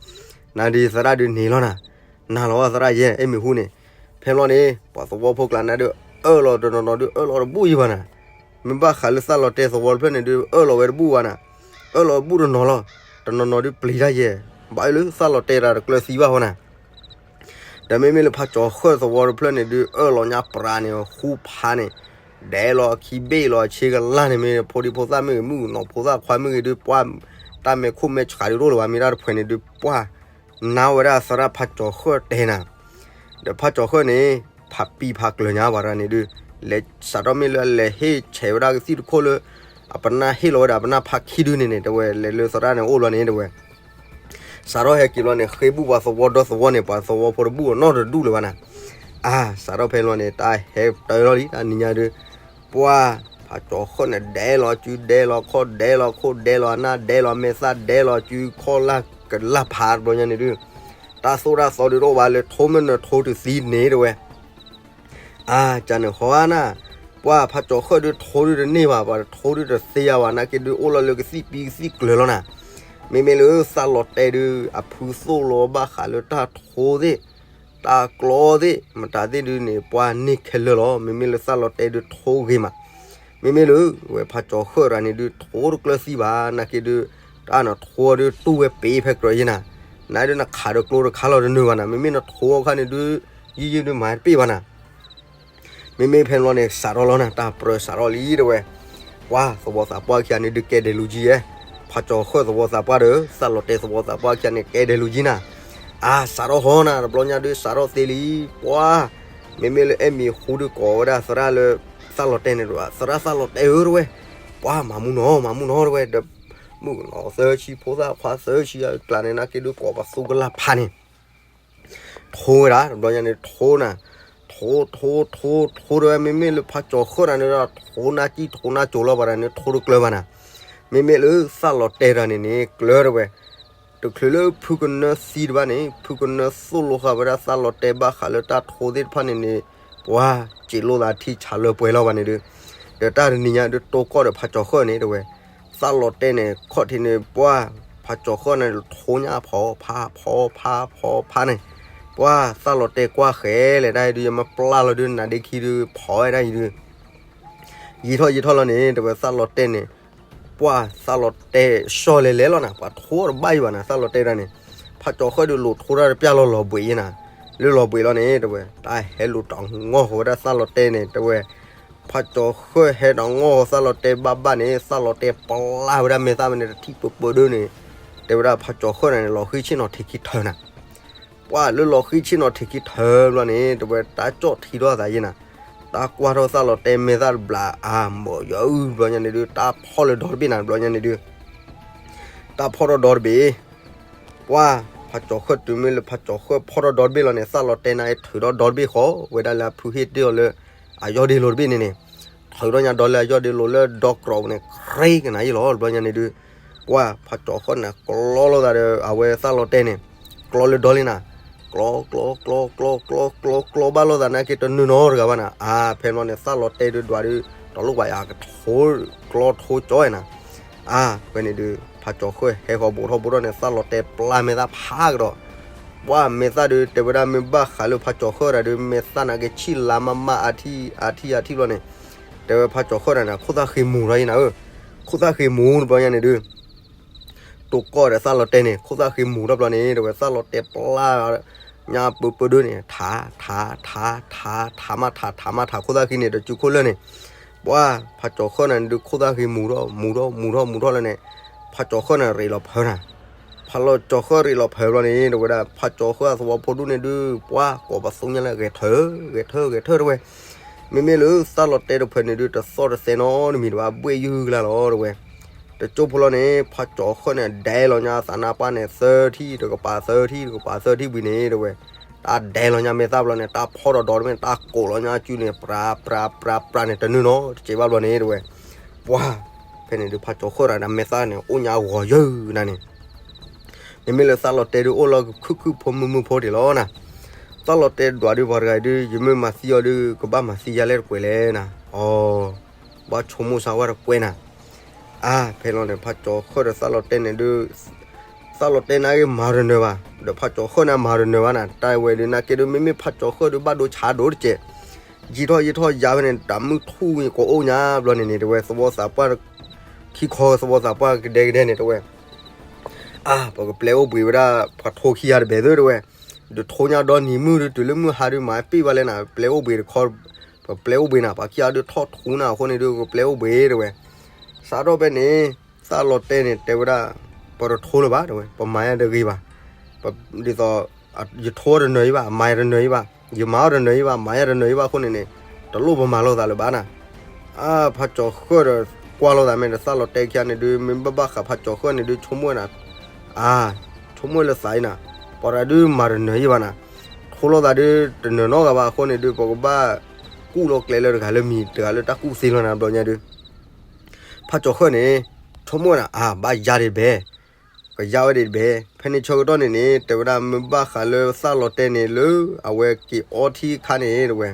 နၤဒ်သရၣ်ဒုးန့ၣ်လီၤနၤ. နၤလီၤသရၣ်ယဲ အဲၣ်မံၤဟူန့ၣ်. ဖဲဘျီန့ၣ် ပှၤသဝီဖိကျါနၤဒုး အၢၣ်လီၤတနီၤနီၤဒုး အၢၣ်လီၤတနီၤနီၤဒုး အၢၣ်လီၤတဘူၣ်ယဲဘၣ်နၤ. မ့ၢ်ဘၣ်ဃးလၢသၣ်လီၤတဲာ်သဝီတဖျၢၣ်န့ၣ်ဒုး အၢၣ်လီၤဝဲတဘူၣ်ဘၣ်နၤ. အၢၣ်လီၤဘူၣ်တနီၤလီၤ. တနီၤနီၤဒုးပျံၤတၢ်ယဲ, ဘၣ်အၢၣ်လၢသၣ်လီၤတဲာ်တၢ်တကျၢၤသံဘၣ်ဃီနၤ. ဒီးမ့မ့ၢ်လၢဖးကၠီၤဃၢၣ်သဝီတဖျၢၣ်န့ၣ်ဒုး အၢၣ်လီၤညါပြးန့ၣ် ဃူဖးန့ၣ်, ဒဲးလီၤခံဘ့ၣ်လီၤဆ့ကလၢ်န့ၣ် မ့ၢ်ဖိဒံဖိသၣ်မ့ၢ်ဂ့ၤ မုၣ်ကနီၤဖိသၣ်ခွါမ့ၢ်ဂ့ၤဒုး ပှၤ တၢ်မဲာ်ခိၣ်မဲာ်ဆှးဒုးတအိၣ်လၢၤဘၣ် မ့ၢ်တၢ်တဖှဲးန့ၣ်ဒုး ပှၤ နါဝဲဒၣ်သရၣ်ဖးကၠီၤဃၢၣ်တဲနၤ. ဒီးဖးကၠီၤဃၢၣ်န့ၣ် ဖးပံဖးကျၢၤညါပှၤတဂၤန့ၣ်ဒုး လဲၤစးထီၣ်မ့ၢ်လၢအလဲၤဟ့ၣ်ဆဲးဝဲဒၣ်ကသံၣ်တခိၣ်လၢ အပနၢ်ဟ့ၣ်လီၤဝဲဒၣ် အပနၢ်ဖးခံဒုန့ၣ်န့ၣ် တဲဝဲ လဲၤလၢသရၣ်န့ၣ်အိၣ်ဘျီန့ၣ် တဲဝဲ စးထီၣ်ဟဲက့ၤဘျီန့ၣ် ဃ့ဘူၣ်ပှၤသဝီဒီသဝီန့ၣ် ပှၤသဝီဖိတဘူၣ်အနီၢ်တဒူၣ်လၢၤဘၣ်နၤ. အါ စးထီၣ်ဖဲဘျီန့ၣ် တၢ်ဟဲတၢၢ်လီၤလံ တၢ်နံၤညါဒုး ပှၤ ဖးကၠီၤဃၢၣ်န့ၣ် ဒဲးလီၤစု ဒဲးလီၤခီၣ် ဒဲးလီၤခိၣ် ဒဲးလီၤအနၢ် ဒဲးလီၤစုခီၣ်လၢ်ကလၢ်ဖးတဘျီညါန့ၣ်ဒုး တၢ်သိၣ်တၢ်သီဒုးတအိၣ်ဘၣ် လဲၤထိမ့ၢ်နထိတသံန့ၣ် တဲဝဲ အါ ကန့ၣ်ဃီဧါနၤ. ပှၤဖးကၠီၤဃၢၣ်ဒုးထိဒုးတန့ၢ်ဘၣ် ပှၤထိဒုးတသ့ယါဘၣ် နာ်က့ဒုးအိၣ်လီၤလၢကသံၣ်ပံကသံၣ်ကျၢၤလီၤနၤ. မ့မ့ၢ်လၢသၣ်လီၤတဲာ်ဒုး အဖုသိၣ်လီၤဘၣ်ဃးလၢတၢ်ထိသ့ၣ်, တၢ်ကျီသ့ၣ် မတၤသ့ၣ်ဒုးန့ၣ် ပှၤန့ၢ်ခဲလၢာ်လီၤ. မ့မ့ၢ်လၢသၣ်လီၤတဲာ်ဒုးထိဂ့ၤမး. မ့မ့ၢ်လၢ ဝဲဖးကၠီၤဃၢၣ်တဂၤန့ၣ်ဒုး ထိတကျၢၤသံဘၣ် နာ်က့ဒုး တၢ်နထိဒုးတူၢ်ဝဲပ့ၤဖဲကြၢးယဲနၤ. နဒုးနခးဒီးကျိတခါလီၤတနုာ်ဘၣ်နၤ မ့မ့ၢ်နထိအခါန့ၣ်ဒုး ယံာ်ယံာ်ဒုးမၤတပ့ၢ်ဘၣ်နၤ. မ့မ့ၢ်ဖဲန့ၣ်ဘျီန့ၣ် စးထီၣ်လီၤနၤ တၢ်ပြၢစးထီၣ်လံ တဲဝဲ. ပှၤသဝီသးပှၢ်ခံဂၤန့ၣ်ဒုးကဲဒဲးလူၤကံယဲ, ဖးကၠီၤဃၢၣ်သဝီသးပှၢ်ဒီး သၣ်လီၤတဲာ်သဝီသးပှၢ်ခံဂၤန့ၣ် ကဲဒဲးလူၤကံနၤ. အါ စးထီၣ်ဟီနၤ တဘျီညါဒုး စးထီၣ်သ့လံ. ပှၤ မ့မ့ၢ်လၢအဲၣ်မံၤဟူဒုးကိးဝဲဒၣ်သရၣ်လၢ သၣ်လီၤတဲာ်န့ၣ်ဒီး သရၣ်သၣ်လီၤတဲာ်ဧၢ တဲဝဲ. ပှၤမၤမူနီၤ မၤမူနီၤ တဲဝဲ ဒီး မုၣ်ကနီၤသၢဆံ ဖိသၣ်ခွါသၢဆံအကျါန့ၣ် နာ်က့ဒုးကိးပသူကလၢ်ဖးန့ၣ် ထိဝဲဒၣ် တဘျီညါန့ၣ် ထိနၤ, ထိ ထိ ထိ ထိတဲဝဲ မ့မ့ၢ်လၢဖးကၠီၤဃၢၣ်တဂၤန့ၣ်ဒီး ထိနါကံၢ်ထိနါကိၤလီၤ ပှၤတဂၤန့ၣ် ထိတကျၢၤဘၣ်နၤ. မ့မ့ၢ်လၢသၣ်လီၤတဲာ်တဂၤန့ၣ်န့ၣ် ကျၢၤတဲဝဲ. တချုးလၢဖုကနၢသံတဘၣ်န့ၣ် ဖုကနၢသိၣ်လိဃာ်ဝဲဒၣ်သၣ်လီၤတဲာ်ဘၣ်ဃးလၢတၢ်ထိသ့ၣ်တဖၣ်န့ၣ်န့ၣ် ပှၤစံးလိာ်သးထံဆးလၢပှဲၤလီၤဘၣ်န့ၣ်ဒုး ဒီးတၢ်တနံၤညါဒုးတိၢ်ကီၢ်ဒီးဖးကၠီၤဃၢၣ်န့ၣ် တဲဝဲ သၣ်လီၤတဲာ်န့ၣ် ခီၣ်ထံးန့ၣ် ပှၤ ဖးကၠီၤဃၢၣ်န့ၣ် ထိညါဖီဖး ဖီဖး ဖီဖးန့ၣ် ပှၤသၣ်လီၤတဲာ်ကွၢ်ဃဲလဲၣ် တၢ်အံၤဒုး ယမ့ၢ်ပျၢ်လီၤဒုး နၤဒ့ခံဒုး ဖီဝဲဒၣ်အံၤဒုး ယံာ်ထီၣ်ယံာ်ထီၣ်လီၤန့ၣ် တဲဝဲ သၣ်လီၤတဲာ်န့ၣ် ပှၤသၣ်လီၤတဲာ်ဆီလဲၤလဲၤလီၤနၤ ပှၤထိတဘၣ်ယံၤဘၣ်နၤ သၣ်လီၤတဲာ်ဒၣ်န့ၣ် ဖးကၠီၤဃၢၣ်ဒုးလိာ်ထိတၢ်တပျၢ်လီၤလီၤဘှံးယဲနၤ လၢလီၤဘှံးလီၤန့ၣ် တဲဝဲ တၢ်ဟဲလိာ်တၢ်ငီၢ်ဃီၤဝဲဒၣ်သၣ်လီၤတဲာ်န့ၣ် တဲဝဲ ဖးကၠီၤဃၢၣ်ဟဲတၢ်ငီၢ်ဃီၤသၣ်လီၤတဲာ်ဘၣ်ဘၣ်န့ၣ် သၣ်လီၤတဲာ်ပျၢ်ဝဲဒၣ်မဲာ်သၣ်မန့ၣ် တထံၣ်ပၢပၢဒၢန့ၣ် တဲဝဲဒၣ်ဖးကၠီၤဃၢၣ်န့ၣ် လီၤဃံဆ့ၣ်နီၤထံးခံထၢနၤ ပှၤလၢလီၤဃံဆ့ၣ်နီၤထံးခံထၢဘျီန့ၣ် တဲဝဲတၢ်ကၠီၣ်ထံထီၣ်သးယဲနၤ တၢ်ကွၢ်ထီၣ်သၣ်လီၤတဲာ်မဲာ်သၣ်တဘျီ အါ မၢယၤအုၣ် ဘျီညါန့ၣ်ဒုး တၢ်ဖီၣ်လၢဒီတဘ့ၣ်နၤ ဘျီညါန့ၣ်ဒုး တၢ်ဖီၣ်ထီၣ်ဒီတဘ့ၣ် ပှၤ ဖးကၠီၤဃၢၣ်တုၤမ့ၢ်လၢဖးကၠီၤဃၢၣ်ဖီၣ်ထီၣ်ဒီတဘ့ၣ်လီၤန့ၣ် သၣ်လီၤတဲာ်န့ၣ်ထုးထီၣ်ဒီတဘ့ၣ်ဃီ ဝဲဒၣ်လၢအဖုဟ့ၣ်တ့ၢ်အီၤလၢ အယီၢ်ဒ့လိၤတဘ့ၣ်န့ၣ်န့ၣ် ထုးထီၣ်ညါဒီလၢအယီၢ်ဒ့လိၤလၢဒီကြီန့ၣ် ကြ့ကနၤယဲလီၤ ဘျီညါန့ၣ်ဒုး ပှၤဖးကၠီၤဃၢၣ်န့ၣ် ကျီလိာ်သးဒီး အဝဲသၣ်လီၤတဲာ်န့ၣ် ကျီလၢဒီလံနၤ ကျီ ကျီ ကျီ ကျီ ကျီ ကျီ ကျီ ကျီဘၣ်လိာ်သးနာ်က့တနုာ်နီတဂၤဘၣ်နၤ အါ ဖဲန့ၣ်န့ၣ် သၣ်လီၤတဲာ်ဒုးဒွးဒုး တလိၣ်ဘၣ်ယၤကထိ ကျီထိကၠီနၤ အါ ဖဲန့ၣ်ဒုး ဖးကၠီၤဃၢၣ်ဟဲဃီၤဘူးထီၣ်ဘူးထီၣ်န့ၣ် သၣ်လီၤတဲာ်ပျၢ်မဲာ်သၣ်ဖးကဒီး ပှၤမဲာ်သၣ်ဒုးတဲဝဲဒၣ်မ့ၢ်ဘၣ်ဃးလၢဖးကၠီၤဃၢၣ်တဂၤဒုး မဲာ်သၣ်နာ်က့ဆံၣ်လါမးမးအထံၣ်အထံၣ်အထံၣ်ဘျီန့ၣ် တဲဝဲဖးကၠီၤဃၢၣ်တဂၤန့ၣ် ခိၣ်သၣ်ဃ့မူၤထီၣ်ယဲနၤဧၢ ခိၣ်သၣ်ဃ့မူၤတဘျီညါန့ၣ်ဒုး တိၢ်ကီၢ်ဒီးသၣ်လီၤတဲာ်န့ၣ် ခိၣ်သၣ်ဃ့မူၤထီၣ်ဘျီန့ၣ် တဲဝဲသၣ်လီၤတဲာ်ပျၢ် ညါပၢပၢဒၢန့ၣ် ထး ထး ထး ထး ထးမးထး ထးမးထး ခိၣ်သၣ်ဃ့န့ၣ် တစုခိၣ်လၢာ်န့ၣ် ပှၤဖးကၠီၤဃၢၣ်န့ၣ်ဒုး ခိၣ်သၣ်ဃ့မူၤထီၣ် မူၤထီၣ် မူၤထီၣ် မူၤထီၣ်လၢာ်န့ၣ် ဖးကၠီၤဃၢၣ်န့ၣ် ရ့လီၤဖၢနၤ ဖးလီၤကၠီၤဃၢၣ်ရ့လီၤဖၢဘျီန့ၣ် တဲဝဲဒၣ် ဖးကၠီၤဃၢၣ်အသဝီဖိဒူၣ်န့ၣ်ဒုး ပှၤကိးပသူညါလၢဂဲၤထၢ ဂဲၤထၢ ဂဲၤထၢ တဲဝဲ မ့မ့ၢ်လၢသၣ်လီၤတဲာ်တဖၣ်န့ၣ်ဒုး တသီၣ်တသဲနီတမံၤတဘၣ် ဘှ့ၣ်ယုၢ်ကလါလီၤ တဲဝဲ တကၠိဖိလီၤန့ၣ် ဖးကၠီၤဃၢၣ်န့ၣ် ဒဲးလီၤညါသးနါပှၢ်န့ၣ် သၢထံၣ်တကပၤ သၢထံၣ်တကပၤ သၢထံၣ်ဘှံးန့ၣ် တဲဝဲ တၢ်ဒဲလီၤညါမဲာ်သၣ်ဘျီန့ၣ် တၢ်ဖီၣ်ဒီးဒီးတမ့ၢ် တၢ်ကိးလီၤညါအစုန့ၣ် ပြးပြးပြးပြးန့ၣ် တနုာ်နီၤတစဲးဘၣ်ဘျီန့ၣ် တဲဝဲ. ပှၤ ဖဲန့ၣ်ဒုး ဖးကၠီၤဃၢၣ်ဒီး မဲာ်သၣ်န့ၣ် အိၣ်ညါဂီၤယၢၢ်နၤန့ၣ် မ့မ့ၢ်လၢသၣ်လီၤတဲဒုး အိၣ်လၢခုၣ်ခုၣ်ဖိမုၢ်မုၢ်ဖိတ့ၢ်လီၤနၤ. သၣ်လီၤတဲဒွးဒုး ပှၤတဂၤဒုး ယမ့ၢ်မၤသံအီၤဒုး ကဘၣ်မၤသံယၤလဲၣ်တကွဲးလဲၣ်နၤ. အီ ဘၣ်ဆိကမိၣ်ဆါဝဲတကွဲးနၤ. အါ ဖဲလီၤန့ၣ် ဖးကၠီၤဃၢၣ်ဒီးသၣ်လီၤတဲန့ၣ်ဒုး သၣ်လီၤတဲန့ၣ်က့ၤမၤတနၢၤဘၣ်, ဒီးဖးကၠီၤဃၢၣ်န့ၣ်မၤတနၢၤဘၣ်နၤ. တၢ်ဝဲဒုး နာ်က့ဒုး မ့မ့ၢ်ဖးကၠီၤဃၢၣ်ဒုး ဘၣ်ဒိဆါဒိၣ်တစဲး, ယံာ်ထီၣ်ယံာ်ထီၣ်ယါဖဲန့ၣ် တၢ်မုၢ်ထူၣ်ကအိၣ်ညါဘျီန့ၣ်န့ၣ် တဲဝဲ သဝီသးပှၢ် ခံခီသဝီသးပှၢ်ကဒဲကဒဲန့ၣ် တဲဝဲ. အါ ပကပျဲအိၣ်ဘှံးဝဲဒၣ် ပှၤထိခံဂၤတဘဲၣ်သ့ၣ် တဲဝဲ, ဒုးထိညါဒီနံၤမုၢ်ဒုး တုၤလၢမုၢ်ဟါဒုး မၤပ့ၢ်ဘၣ်လဲၣ်နၤ, ပျဲအိၣ်ဘှံးတခီ ပပျဲအိၣ်ဘှံးနၤ, ပှၤခံဂၤဒုးထီၣ်ထူနၤအဃိန့ၣ်ဒုး ကပျဲအိၣ်ဘှံး တဲဝဲ. စးထီၣ်ဖဲန့ၣ် သၣ်လီၤတဲန့ၣ် တဲဝဲဒၣ် ပတထိလၢၤဘၣ် တဲဝဲ, ပမၤယၤတဂ့ၤဘၣ်, ဒ်သိး ယထိအီၤတနၢၤအံၤဘၣ်, မၤယၤတနၢၤအံၤဘၣ်, ယမၤအီၤတနၢၤအံၤဘၣ်, မၤယၤတနၢၤအံၤဘၣ်အဃိန့ၣ်န့ၣ် တလိၣ်ပမၤလိာ်သးလၢၤဘၣ်နၤ. အါ ဖးကၠီၤဃၢၣ်ဒီး ကွၢ်လိာ်သးမ့ၢ်ဒီး သၣ်လီၤတဲခံဂၤန့ၣ်ဒုး မ့ၢ်ဘၣ်ဘၣ်ဃးဖးကၠီၤဃၢၣ်န့ၣ်ဒုး ဆိကမိၣ်နၤ, အါ ဆိကမိၣ်လၢသးအံၤနၤ, ပှၤတဂၤဒုးမၤတနၢၤအံၤဘၣ်နၤ, ထိလိာ်သးဒုးတနၢၤနီတဂၤဘၣ်အဃိန့ၣ်ဒုး ပကဘၣ်ကူၣ်လီၤကျဲလၢတဂၤလၢမံၤ တဂၤလၢတၢ်ကူၣ်သ့လီၤနၤ ဘျီညါဒုး ဖးကၠီၤဃၢၣ်န့ၣ် ဆိကမိၣ်နၤ အါ ဘၣ်ယါဒံးတဘဲ ကယါဝဲဒံးတဘဲ. ဖဲန့ၣ်ဆၢကတီၢ်န့ၣ်န့ၣ် တဲဝဲဒၣ်မ့ၢ်ဘၣ်ဃးလၢသၣ်လီၤတဲန့ၣ် လၢအဝဲက့ၤအီထံအခါန့ၣ် တဲဝဲ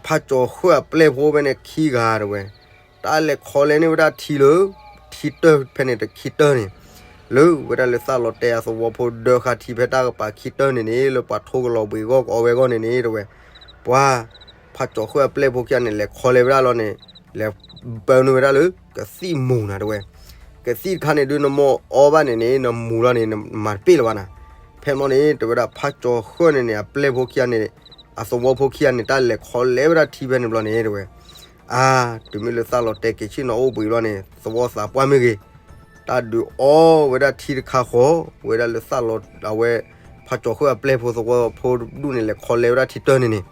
ဖးကၠီၤဃၢၣ်အပျဲၢ်ဖိဖဲန့ၣ်ခံဂၤ တဲဝဲ တၢ်လဲၤခီလဲန့ၢ်ဝဲဒၣ်ထံလၢ ထံတၢၢ်ဖဲန့ၣ် တခံတၢၢ်န့ၣ် လၢဝဲဒၣ်လၢသၣ်လီၤတဲအသဝီဖိဒၢဃာ်ထံဖဲတၢ်ကပၤခံတၢၢ်န့ၣ်န့ၣ် လၢပှၤထိကလီၤဘှံးဂီၢ်ကအီဝဲအဂီၢ်န့ၣ်န့ၣ် တဲဝဲ ပှၤ ဖးကၠီၤဃၢၣ်အပျဲၢ်ဖိခံဂၤန့ၣ် လဲၤခီလဲဝဲဒၣ်လီၤန့ၣ် လဲၤပၢနုာ်ဝဲဒၣ်လၢ ကသံၣ်မူၤနၤ တဲဝဲ, ကသံၣ်တခါန့ၣ်ဒုး နမ့ၢ်အီဘၣ်န့ၣ်န့ၣ် နမူၤလီၤန့ၣ် နမၤတပ့ၢ်လၢၤဘၣ်နၤ. ဖဲန့ၣ်န့ၣ် တဲဝဲဒၣ်ဖးကၠီၤဃၢၣ်န့ၣ်န့ၣ် အပျဲၢ်ဖိခံဂၤန့ၣ် အသဝီဖိခံဂၤန့ၣ် တၢ်လဲၤခီလဲဝဲဒၣ်ထံဖဲန့ၣ်ဘျီန့ၣ် တဲဝဲ အါ တုၤမ့ၢ်လၢသၣ်လီၤတဲက့ၤဆ့ၣ်နီၤအိၣ်ဘှံးဘျီန့ၣ် သဝီသးပှၢ်မ့ၢ်ဂ့ၤ တၢ်ဒုးအီဝဲဒၣ်ထံတခါဃီ ဝဲဒၣ်လၢသၣ်လီၤ အဝဲ ဖးကၠီၤဃၢၣ်အပျဲၢ်ဖိသဝီဖိဒူၣ်န့ၣ် လဲၤခီလဲဝဲဒၣ်ထံတၢၢ်န့ၣ်န့ၣ်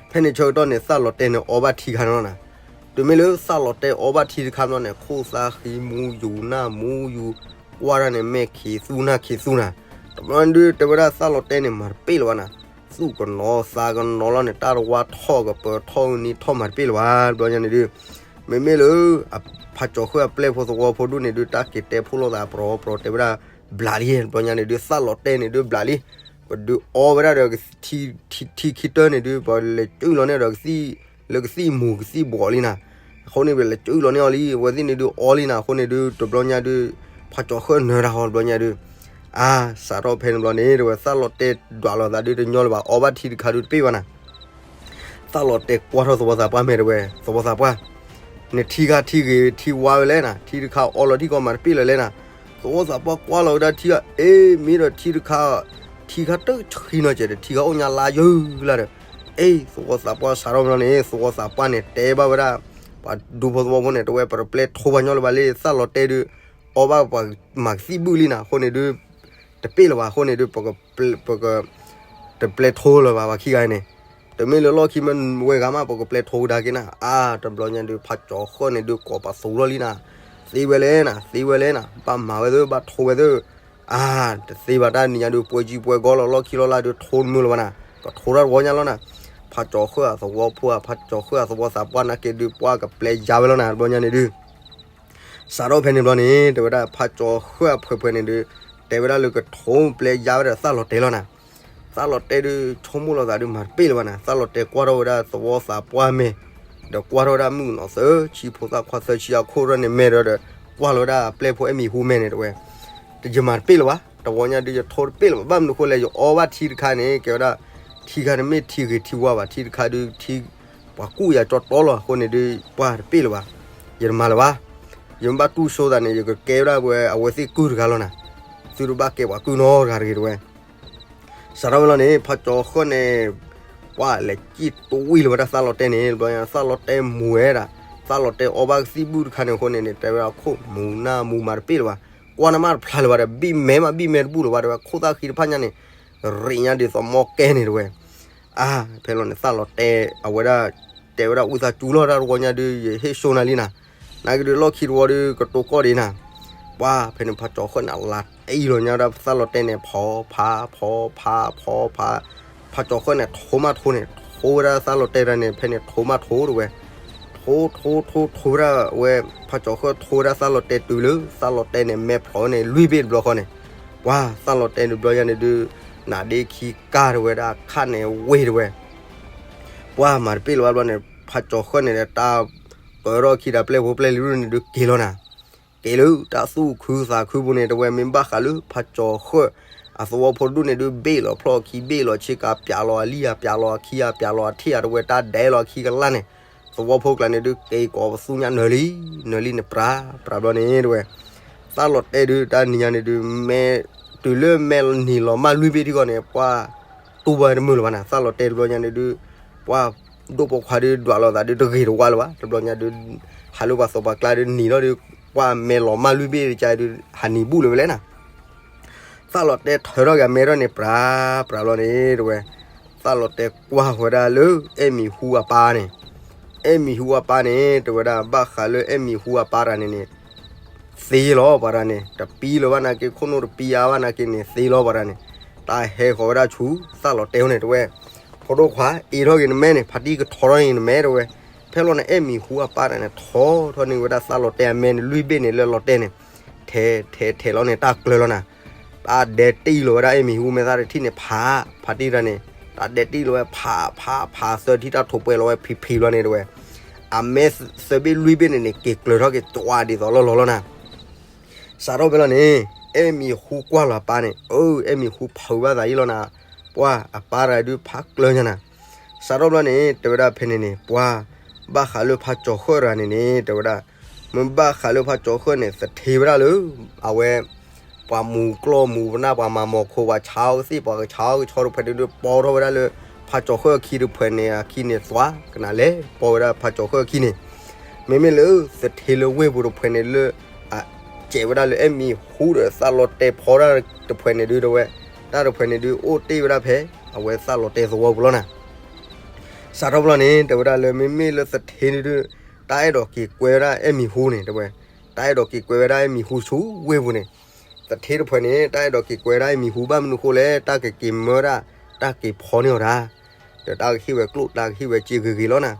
ဖဲန့ၣ်ဆၢကတီၢ်န့ၣ် သၣ်လီၤတဲန့ၣ်အီဘၣ်ထံခါန့ၣ်လီၤနၤ. တုၤမ့ၢ်လၢသၣ်လီၤတဲအီဘၣ်ထံတခါဘျီန့ၣ် ခိၣ်သၣ်ဃံမူယူၤနၢ်မူယူၤ ကွၢ်တၢ်န့ၣ် မဲာ်ခံးသူၣ်နၢ်ခံးသူၣ်နၤ. တဘျီဒုး တဲဝဲဒၣ်သၣ်လီၤတဲန့ၣ် မၤတပ့ၢ်လၢၤဘၣ်နၤ. သူၣ်ကနီၤသးကနီၤလီၤန့ၣ် တၢ်တဝါထီၣ်ကပၢၤထီၣ်နံၤထီၣ်မၤတပ့ၢ်လၢၤဘၣ် တဘျီညါန့ၣ်ဒုး မ့မ့ၢ်လၢ ဖးကၠီၤဃၢၣ်အပျဲၢ်ဖိသဝီဖိဒူၣ်န့ၣ်ဒုး တၢ်က့ၤတဲဖိလိာ်သးပြီပြီ တဲဝဲဒၣ် ဘျးလံ တဘျီညါန့ၣ်ဒုး သၣ်လီၤတဲန့ၣ်ဒုးဘျးလံ. ပဒုးအီဝဲဒၣ်ဒီး ထံခံတၢၢ်န့ၣ်ဒုး ပလဲၤစုၣ်လီၤန့ၢ်ဒီးကသံၣ် လၢကသံၣ်မူၤကသံၣ်ဘှီးလံနၤ. အဃိန့ၣ် ပလဲၤစုၣ်လီၤန့ၢ်အီၤလံ အဝဲသ့ၣ်န့ၣ်ဒုးအီလံနၤ အဃိန့ၣ်ဒုး တဘျီညါဒုး ဖးကၠီၤဃၢၣ်နၢၤတၢ်ဃီ တဘျီညါဒုး အါ စးထီၣ်ဖဲန့ၣ်ဘျီန့ၣ် တဲဝဲသၣ်လီၤတဲ ဒွးလိာ်သးဒုးတညီလၢၤဘၣ် အီဘၣ်ထံတခါဒုးတပ့ၢ်ဘၣ်နၤ. သၣ်လီၤတဲကွၢ်ထီၣ်သဝီသးပှၢ်မဲာ်တဲဝဲ သဝီသးပှၢ် နထံခါထံဂ့ၤထံဝါဝဲလဲၣ်နၤ ထံတခါအီလီၤထံကီၢ်မၤတပ့ၢ်လၢၤလဲၣ်နၤ. သဝီသးပှၢ်ကွၢ်လီၤဝဲဒၣ်ထံအီၤ အ့ မ့ၢ်ဒီးထံတခါ ထံခါတဆံနီၤကဲးဒီး ထံခါအိၣ်ညါလါယၢၢ်လၢဒီး အ့ သဝီသးပှၢ်စးထီၣ်ဘျီန့ၣ် သဝီသးပှၢ်န့ၣ် တဲဘၣ်ဝဲဒၣ် ပှၤဒူဖိသဝီဖိန့ၣ် တဲဝဲ ပတပျဲထိပှၤညီလၢၤဘၣ်လံ သၣ်လီၤတဲဒုး အီဘၣ်ပှၤမၤကသံၣ်ဘုၣ်လံနၤ အဃိန့ၣ်ဒုး တပ့ၢ်လၢၤဘၣ် အဃိန့ၣ်ဒုး ပက တပျဲထိလၢၤဘၣ် ပှၤခံဂၤန့ၣ် တမ့ၢ်လၢလီၢ်ခံမ့ၢ်ဝဲဂၤမး ပကပျဲထိကဒါက့ၤနၤ. အါ တဘျီညါဒုး ဖးကၠီၤဃၢၣ်န့ၣ်ဒုး ကိးပသူလီၤလံနၤ သ့ဝဲလဲၣ်နၤ သ့ဝဲလဲၣ်နၤ ဘၣ်မၤဝဲသ့ ဘၣ်ထိဝဲသ့ အါ တသ့ဘၣ်တၢ်နံၤညါဒုး ပှဲၤကံပှဲၤကီလီၤ လီၢ်ခံလီၤလၢဒုး ထိတမုာ်လၢၤဘၣ်နၤ ကထိတၢ်တဝီညါလီၤနၤ. ဖးကၠီၤဃၢၣ်အသဝီဖိ ဖးကၠီၤဃၢၣ်အသဝီသးပှၢ်နာ်က့ဒုး ပှၢ်ကပျဲယါဝဲလီၤနၤ တဘျီညါန့ၣ်ဒုး စးထီၣ်ဖဲန့ၣ်ဘျီန့ၣ် တဲဝဲဒၣ်ဖးကၠီၤဃၢၣ်အဖှဲးဖှဲးန့ၣ်ဒုး တဲဝဲဒၣ်လၢကထိပျဲယါဝဲဒီးသၣ်လီၤတဲလီၤနၤ. သၣ်လီၤတဲဒုး ဆိကမိၣ်လီၤသးဒုး မၤတပ့ၢ်လၢၤဘၣ်နၤ. သၣ်လီၤတဲကွၢ်ထီၣ်ဝဲဒၣ်သဝီသးပှၢ်မဲာ် ဒီးကွၢ်ထီၣ်ဝဲဒၣ်မုၣ်ကနီၤသၢဆံဖိသၣ်ခွါသၢဆံအခိၣ်ထီၣ်န့ၣ်မဲာ်ဒီး ကွၢ်လီၤဝဲဒၣ်အပျဲၢ်ဖိအဲၣ်မံၤဟူမဲာ်န့ၣ်တဲဝဲ ယမၤတပ့ၢ်လၢၤဘၣ် တဝီညါဒုး ယထိတပ့ၢ်လၢၤဘၣ် ဘၣ်မနုၤဃိလဲၣ် ယအီဘၣ်ထံတခါန့ၣ် ကဲဝဲဒၣ် ထံခါန့ၣ်မ့ၢ်ထံဂ့ၤထံဝါဘၣ် ထံတခါဒုးထံ ပှၤကူၣ်ယၤကၠီတီလီၤ အဃိန့ၣ်ဒုး ပှၢ်တပ့ၢ်လၢၤဘၣ်. ယတမၤလၢၤဘၣ်. ယမ့ၢ်ဘၣ်တူၢ်စိသးန့ၣ် ယကကဲဝဲဒၣ်ပဝဲအဝဲသ့ၣ်ကုၢ်တဂၤလီၤနၤ. သုတဘၣ်ကဲပှၤကုၢ်နီတဂၤတဂ့ၤတဲဝဲ စးထီၣ်ဝဲလီၤန့ၣ် ဖးကၠီၤဃၢၣ်န့ၣ် ပှၢ်လဲၤစံၣ်တွံၢ်လၢၤဝဲဒၣ်သၣ်လီၤတဲန့ၣ် ဘျီညါသၣ်လီၤတဲမူၤဝဲဒၣ် သၣ်လီၤတဲအီဘၣ်ကသံၣ်ဘူၣ်တခါန့ၣ်အဃိန့ၣ်န့ၣ် တဲဝဲဒၣ်ခိၣ်မူၤနၢ်မူၤမၤတပ့ၢ်လၢၤဘၣ်. ကွၢ်နမးတဖျါလၢၤဘၣ်ဒီး ဘံၣ်မဲမးဘံၣ်မဲတဘူၣ်လၢၤဘၣ်တဲဝဲ ခိၣ်သၣ်ဃံတဖၣ်ညါန့ၣ် ရ့ၣ်ညါဒ်သိးမီကဲန့ၣ်တဲဝဲ အါ ဖဲလီၤန့ၣ် သၣ်လီၤတဲ အဝဲဒၣ် တဲဝဲဒၣ်ဝံသးစူၤလီၤတၢ်တဝီညါဒုး ယဟ့ၣ်စိနၤလံနၤ. နာ်က့ဒုးလီၢ်ခံတဝီဒုး ကတိၤကီၢ်ဒံးနၤ. ပှၤဖဲန့ၣ် ဖးကၠီၤဃၢၣ်န့ၣ် အလၤတအံၣ်လီၤညါဒၣ်သၣ်လီၤတဲာ်န့ၣ် ဖီဖးဖီဖးဖီဖး, ဖးကၠီၤဃၢၣ်န့ၣ် ထိမးထိန့ၣ် ထိဝဲဒၣ်သၣ်လီၤတဲာ်တၢ်န့ၣ် ဖဲန့ၣ်ထိမးထိတဝဲ, ထိထိထိထိဝဲဒၣ်ဝဲ, ဖးကၠီၤဃၢၣ်ထိဝဲဒၣ်သၣ်လီၤတဲာ်တုၤလၢ သၣ်လီၤတဲာ်န့ၣ် မဲာ်ဖျိးန့ၣ် လွံၢ်ဘ့ၣ်တဘျီဃီန့ၣ်, ပှၤသၣ်လီၤတဲာ်တဘျီညါန့ၣ်ဒုး နးဒ့ခံကၢ်တဝဲဒၣ် ခးန့ၣ်ဝ့ၢ်တဝဲ ပှၤမၤတပ့ၣ်လီၤဘၣ်ဘျီန့ၣ် ဖးကၠီၤဃၢၣ်န့ၣ်ဒီး တၢ်ကၢထီၣ်ခံဒီး ပျဲၢ်ဖိပျဲၢ်လံၤဒုန့ၣ်ဒုးက့ၤလီၤနၤ, က့ၤလၢတၢ်သူၣ်ခုသးခုပူၤန့ၣ် တဝဲမ့ၢ်ဘၣ်ဃးလၢဖးကၠီၤဃၢၣ် အသဝီဖိတဒူၣ်န့ၣ်ဒုး ဘ့ၣ်လီၤဖျီၣ်ခံ ဘ့ၣ်လီၤဆ့ကၤ ပၠးလီၤအလံၢ်ဧါ ပၠးလီၤအခံဧါ ပၠးလီၤအထံၣ်ဧါ တဝဲတၢ်ဒဲးလီၤခံကလၢ်န့ၣ်, သဝီဖိကျါန့ၣ်ဒုး က့ၤကိးပသူညါနၢၤလံ, နၢၤလံန့ၣ် ပြးပြးဘျီန့ၣ်တဝဲ သၣ်လီၤတဲာ်ဒုး တၢ်နံၤညါန့ၣ်ဒုး မ့ၢ်တုၤလၢမဲာ်နံၤလီၤမၢ်လွံၢ်ဘ့ၣ်ထံဃီန့ၣ် ပှၤတူၢ်ဘၣ်တမုာ်လၢၤဘၣ်နၤ, သၣ်လီၤတဲာ်တဘျီညါန့ၣ်ဒုး ပှၤဒိၣ်ပိာ်ခွါဒုး ဒွးလိာ်သးဒုးတဂ့ၤတဝါလၢၤဘၣ်, တဘျီညါဒုး ဟးလၢပှၤသီပှၤကျါဒုးနံၤထီၣ်ဒုး ပှၤမဲာ်လီၤမၢ်လွံၢ်ဘ့ၣ်တကါဒုး ဟးနံၤဘူၣ်လၢၤဝဲလဲၣ်နၤ သၣ်လီၤတဲာ်ထၢထီၣ်က့ၤအမဲထီၣ်န့ၣ် ပြးပြးဘျီန့ၣ်တဝဲ, သၣ်လီၤတဲာ်ကွၢ်ဝဲဒၣ်လၢ အဲၣ်မံၤဟူအပၢ်န့ၣ်, အဲၣ်မံၤဟူအပၢ်န့ၣ် တဝဲဒၣ်ဘၣ်ဃးလၢအဲၣ်မံၤဟူအပၢ်တဂၤန့ၣ်န့ၣ် သ့လီၤပှၤတဂၤန့ၣ်, တပံလၢၤဘၣ်နာ်က့ ခိၣ်နူာ်တပံအါဘၣ်နာ်က့န့ၣ် သ့လီၤပှၤတဂၤန့ၣ်, တၢ်ဟဲဃီၤဝဲဒၣ်ဆူ သၣ်လီၤတဲာ်န့ၣ်တဝဲ, ဖိဒိၣ်ခွါ အ့ၣ်ထီၣ်က့ၤနမဲန့ၣ် ဖါတံၢ်ကထီထီၣ်က့ၤနမဲတဝဲ, ဖဲလီၤန့ၣ် အဲၣ်မံၤဟူအပၢ်တဂၤန့ၣ် ထီထီၣ်န့ၢ်ဝဲဒၣ်သၣ်လီၤတဲာ်အမဲန့ၣ် လွံၢ်ဘ့ၣ်န့ၣ် လၢလီၤတဲာ်န့ၣ် ထဲထဲထဲလီၤန့ၣ် တၢ်ကျၢၤလီၤနၤ, တၢ်ဒဲတံၢ်လီၤဝဲဒၣ်အဲၣ်မံၤဟူမဲာ်သၣ်တထံၣ်န့ၣ် ဖး ဖါတံၢ်တဂၤန့ၣ် တၢ်ဒဲတံၢ်လီၤဝဲ ဖးဖးဖး သၢထံၣ်တၢ်ထိးပှဲၤလီၤဝဲဖံးဖံးလီၤန့ၣ်တဝဲ, အမဲသၢဘ့ၣ်လွံၢ်ဘ့ၣ်န့ၣ်န့ၣ် က့ၤကျၢၤထီၣ်က့ၤ တွးဒ်သိးလီၢ်လီၢ်လီၤနၤ စးထီၣ်ဖဲလီၤန့ၣ် အဲၣ်မံၤဟူကွၢ်လီၤအပၢ်န့ၣ်, အၢ အဲၣ်မံၤဟူဖုးဘၣ်သးအံၤလီၤနၤ, ပှၤအပၢ်တဂၤဒုးဖးကျၢၤညါနၤ, စးထီၣ်ဖဲလီၤန့ၣ် တဲဝဲဒၣ်ဖဲန့ၣ်န့ၣ် ပှၤဘၣ်ဃးလၢဖးကၠီၤဃၢၣ်တဂၤန့ၣ်န့ၣ် တဲဝဲဒၣ်, မ့ၢ်ဘၣ်ဃးလၢဖးကၠီၤဃၢၣ်န့ၣ် သထ့ဝဲဒၣ်လၢ အဝဲ ပှၤမူၤကျီၢ်မူၤပနၢ် ပှၤမၤမီၤခိ ပှၤဆါအီၣ်ကသ့ၣ် ပှၤကဆါအီၣ်ကဆီတဖုန့ၣ်ဒုး ပိာ်ထီၣ်ဝဲဒၣ်လၢ ဖးကၠီၤဃၢၣ်အခံတဖုန့ၣ် အခံန့ၣ်သွါ ကနၣ်လဲၤပိာ်ဝဲဒၣ်ဖးကၠီၤဃၢၣ်အခံန့ၣ်, မ့မ့ၢ်လၢ သထ့လၢဝ့ၢ်ပူၤတဖုန့ၣ်လၢ အစဲးဝဲဒၣ်လၢအဲၣ်မံၤဟူဒီးသၣ်လီၤတဲာ်ဖီတၢ်တဖုန့ၣ်ဒုး တဲဝဲ တၢ်တဖုန့ၣ်ဒုး အိၣ်တ့ၢ်ဝဲဒၣ်ဖဲ အဝဲသၣ်လီၤတဲာ်သဝီပူၤလီၤနၤ စးထီၣ်ဖဲလီၤန့ၣ် တဲဝဲဒၣ်လၢမ့မ့ၢ်လၢသထ့န့ၣ်ဒုး တၢ်အဲၣ်ဒိးက့ၤကွဲဝဲဒၣ်အဲၣ်မံၤဟူန့ၣ် တဲဝဲ, တၢ်အဲၣ်ဒိးက့ၤကွဲဝဲဒၣ်အဲၣ်မံၤဟူဆူဝ့ၢ်ပူၤန့ၣ်, သထ့တဖုန့ၣ် တၢ်အဲၣ်ဒိးက့ၤကွဲဝဲဒၣ်အဲၣ်မံၤဟူဘၣ်မနုၤဃိလဲၣ် တၢ်ကက့ၤမၢဝဲဒၣ် တၢ်က့ၤဖီန့ၢ်အီၤတၢ်, ဒီးတၢ်ကဟ့ၣ်ဝဲကျိၣ် တၢ်ကဟ့ၣ်ဝဲစ့ဂ့ၤဂ့ၤလီၤနၤ,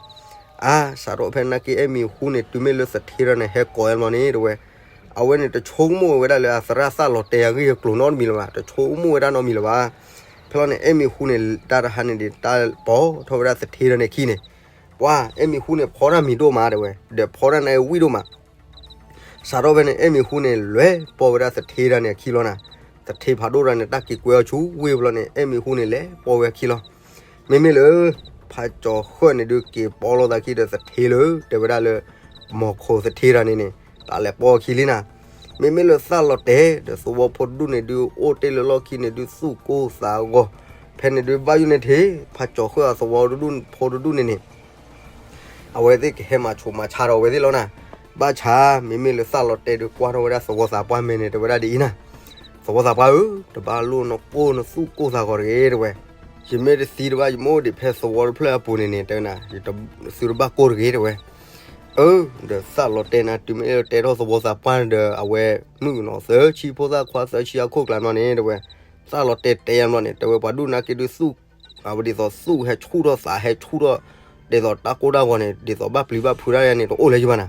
အါ စးထီၣ်ဖဲနာ်က့အဲၣ်မံၤဟူန့ၣ် တုၤမ့ၢ်လၢသထ့ဒီးန့ၣ် ဟဲကိးဝဲလီၤန့ၣ် တဲဝဲ, အဝဲန့ၣ်တဆိကမိၣ်ဝဲဒၣ်လၢအသရၣ်သၣ်လီၤတဲာ်အဂ့ၢ်အကျိၤနီတမံၤလၢၤဘၣ်, တဆိကမိၣ်ဝဲဒၣ်နီတမံၤလၢၤဘၣ်. ဖဲလီၤန့ၣ် အဲၣ်မံၤဟူန့ၣ် တၢ်တဟါန့ၣ်ဒံး တၢ်ပိာ်ထီၣ်ဝဲဒၣ်သထ့ဒီးန့ၣ်အခံန့ၣ်, ပှၤ အဲၣ်မံၤဟူန့ၣ် ဖီတၢ်မံၤဒိၣ်မး တဲဝဲ, ဒီးဖီတၢ်န့ၣ်ဝံၣ်ဒိၣ်မး စးထီၣ်ဖဲန့ၣ် အဲၣ်မံၤဟူန့ၣ် လဲၤပိာ်ဝဲဒၣ်သထ့တဂၤန့ၣ်အခံလီၤနၤ, သထ့ဖးဒိၣ်တဂၤန့ၣ် တၢ်က့ၤကွဲအီၤဆူဝ့ၢ်ပူၤလီၤန့ၣ် အဲၣ်မံၤဟူန့ၣ် လဲၤပိာ်ဝဲအခံလီၤ. မ့မ့ၢ်လၢ ဖးကၠီၤဃၢၣ်န့ၣ်ဒုး က့ၤပိာ်လိာ်သးခံဒီးသထ့လၢ တဲဝဲဒၣ်လၢ မီၤခိၣ်သထ့တဂၤန့ၣ်န့ၣ် တၢ်လဲၤပိာ်အခံလံနၤ. မ့မ့ၢ်လၢသၣ်လီၤတဲာ်ဒီးသဝီဖိတဒူၣ်န့ၣ်ဒုး အိၣ်တ့ၢ်လၢလီၢ်ခံန့ၣ်ဒုး သူၣ်ကိၢ်သးဂီၤ, ဖဲန့ၣ်ဒုး ဘၣ်ယိၣ်န့ၢ်ထဲ ဖးကၠီၤဃၢၣ်အသဝီတဒူၣ်ဖိတဒူၣ်န့ၣ်န့ၣ် အဝဲသ့ၣ်ကဟဲမၤဆူးမၤဆါဒီးအဝဲသ့ၣ်လီၤနၤ. ဘၣ်ဆၣ် မ့မ့ၢ်လၢသၣ်လီၤတဲာ်ဒုး ကွၢ်ထီၣ်ဝဲဒၣ်သဝီသးပှၢ်မဲာ်န့ၣ် တဲဝဲဒၣ်ဒ်အံၤနၤ, သဝီသးပှၢ်ဧၢ, တဘၣ်လိၣ်နကိၢ်နသူၣ်ကိၢ်သးဂီၤတဂ့ၤ တဲဝဲ, ယမ့ၢ်တသံတဘၣ် ယမ့ၢ်အိၣ်ဒံးဖဲသဝီတဖျၢၣ်အပူၤန့ၣ်န့ၣ် တဲဝဲနၤ, သုတဘၣ်ကိၢ်တဂ့ၤ တဲဝဲ. အၢ ဒီးသၣ်လီၤတဲာ်နၤ တုၤမ့ၢ်တဲထီၣ်သဝီသးပှၢ်ဒီး အဝဲမုၣ်ကနီၤသၢဆံ ဖိသၣ်ခွါသၢဆံအခိၣ်ကျါနီၣ်န့ၣ် တဲဝဲ, သၣ်လီၤတဲာ်တဲယါဘျီန့ၣ် တဲဝဲ ပှၤဒူၣ်နာ်က့ဒုးသူၣ် အဝဲဒ်သိးသူၣ်ဟဲဆူၣ်ထီၣ်သးဟဲဆူၣ်ထီၣ်, ဒ်သိးတၢ်ကိၢ်တၢ်ဂီၤန့ၣ် ဒ်သိးဘၣ်ပျံၤဘၣ်ဖုးတၢ်ယါန့ၣ် တအိၣ်လၢၤယဘၣ်နၤ.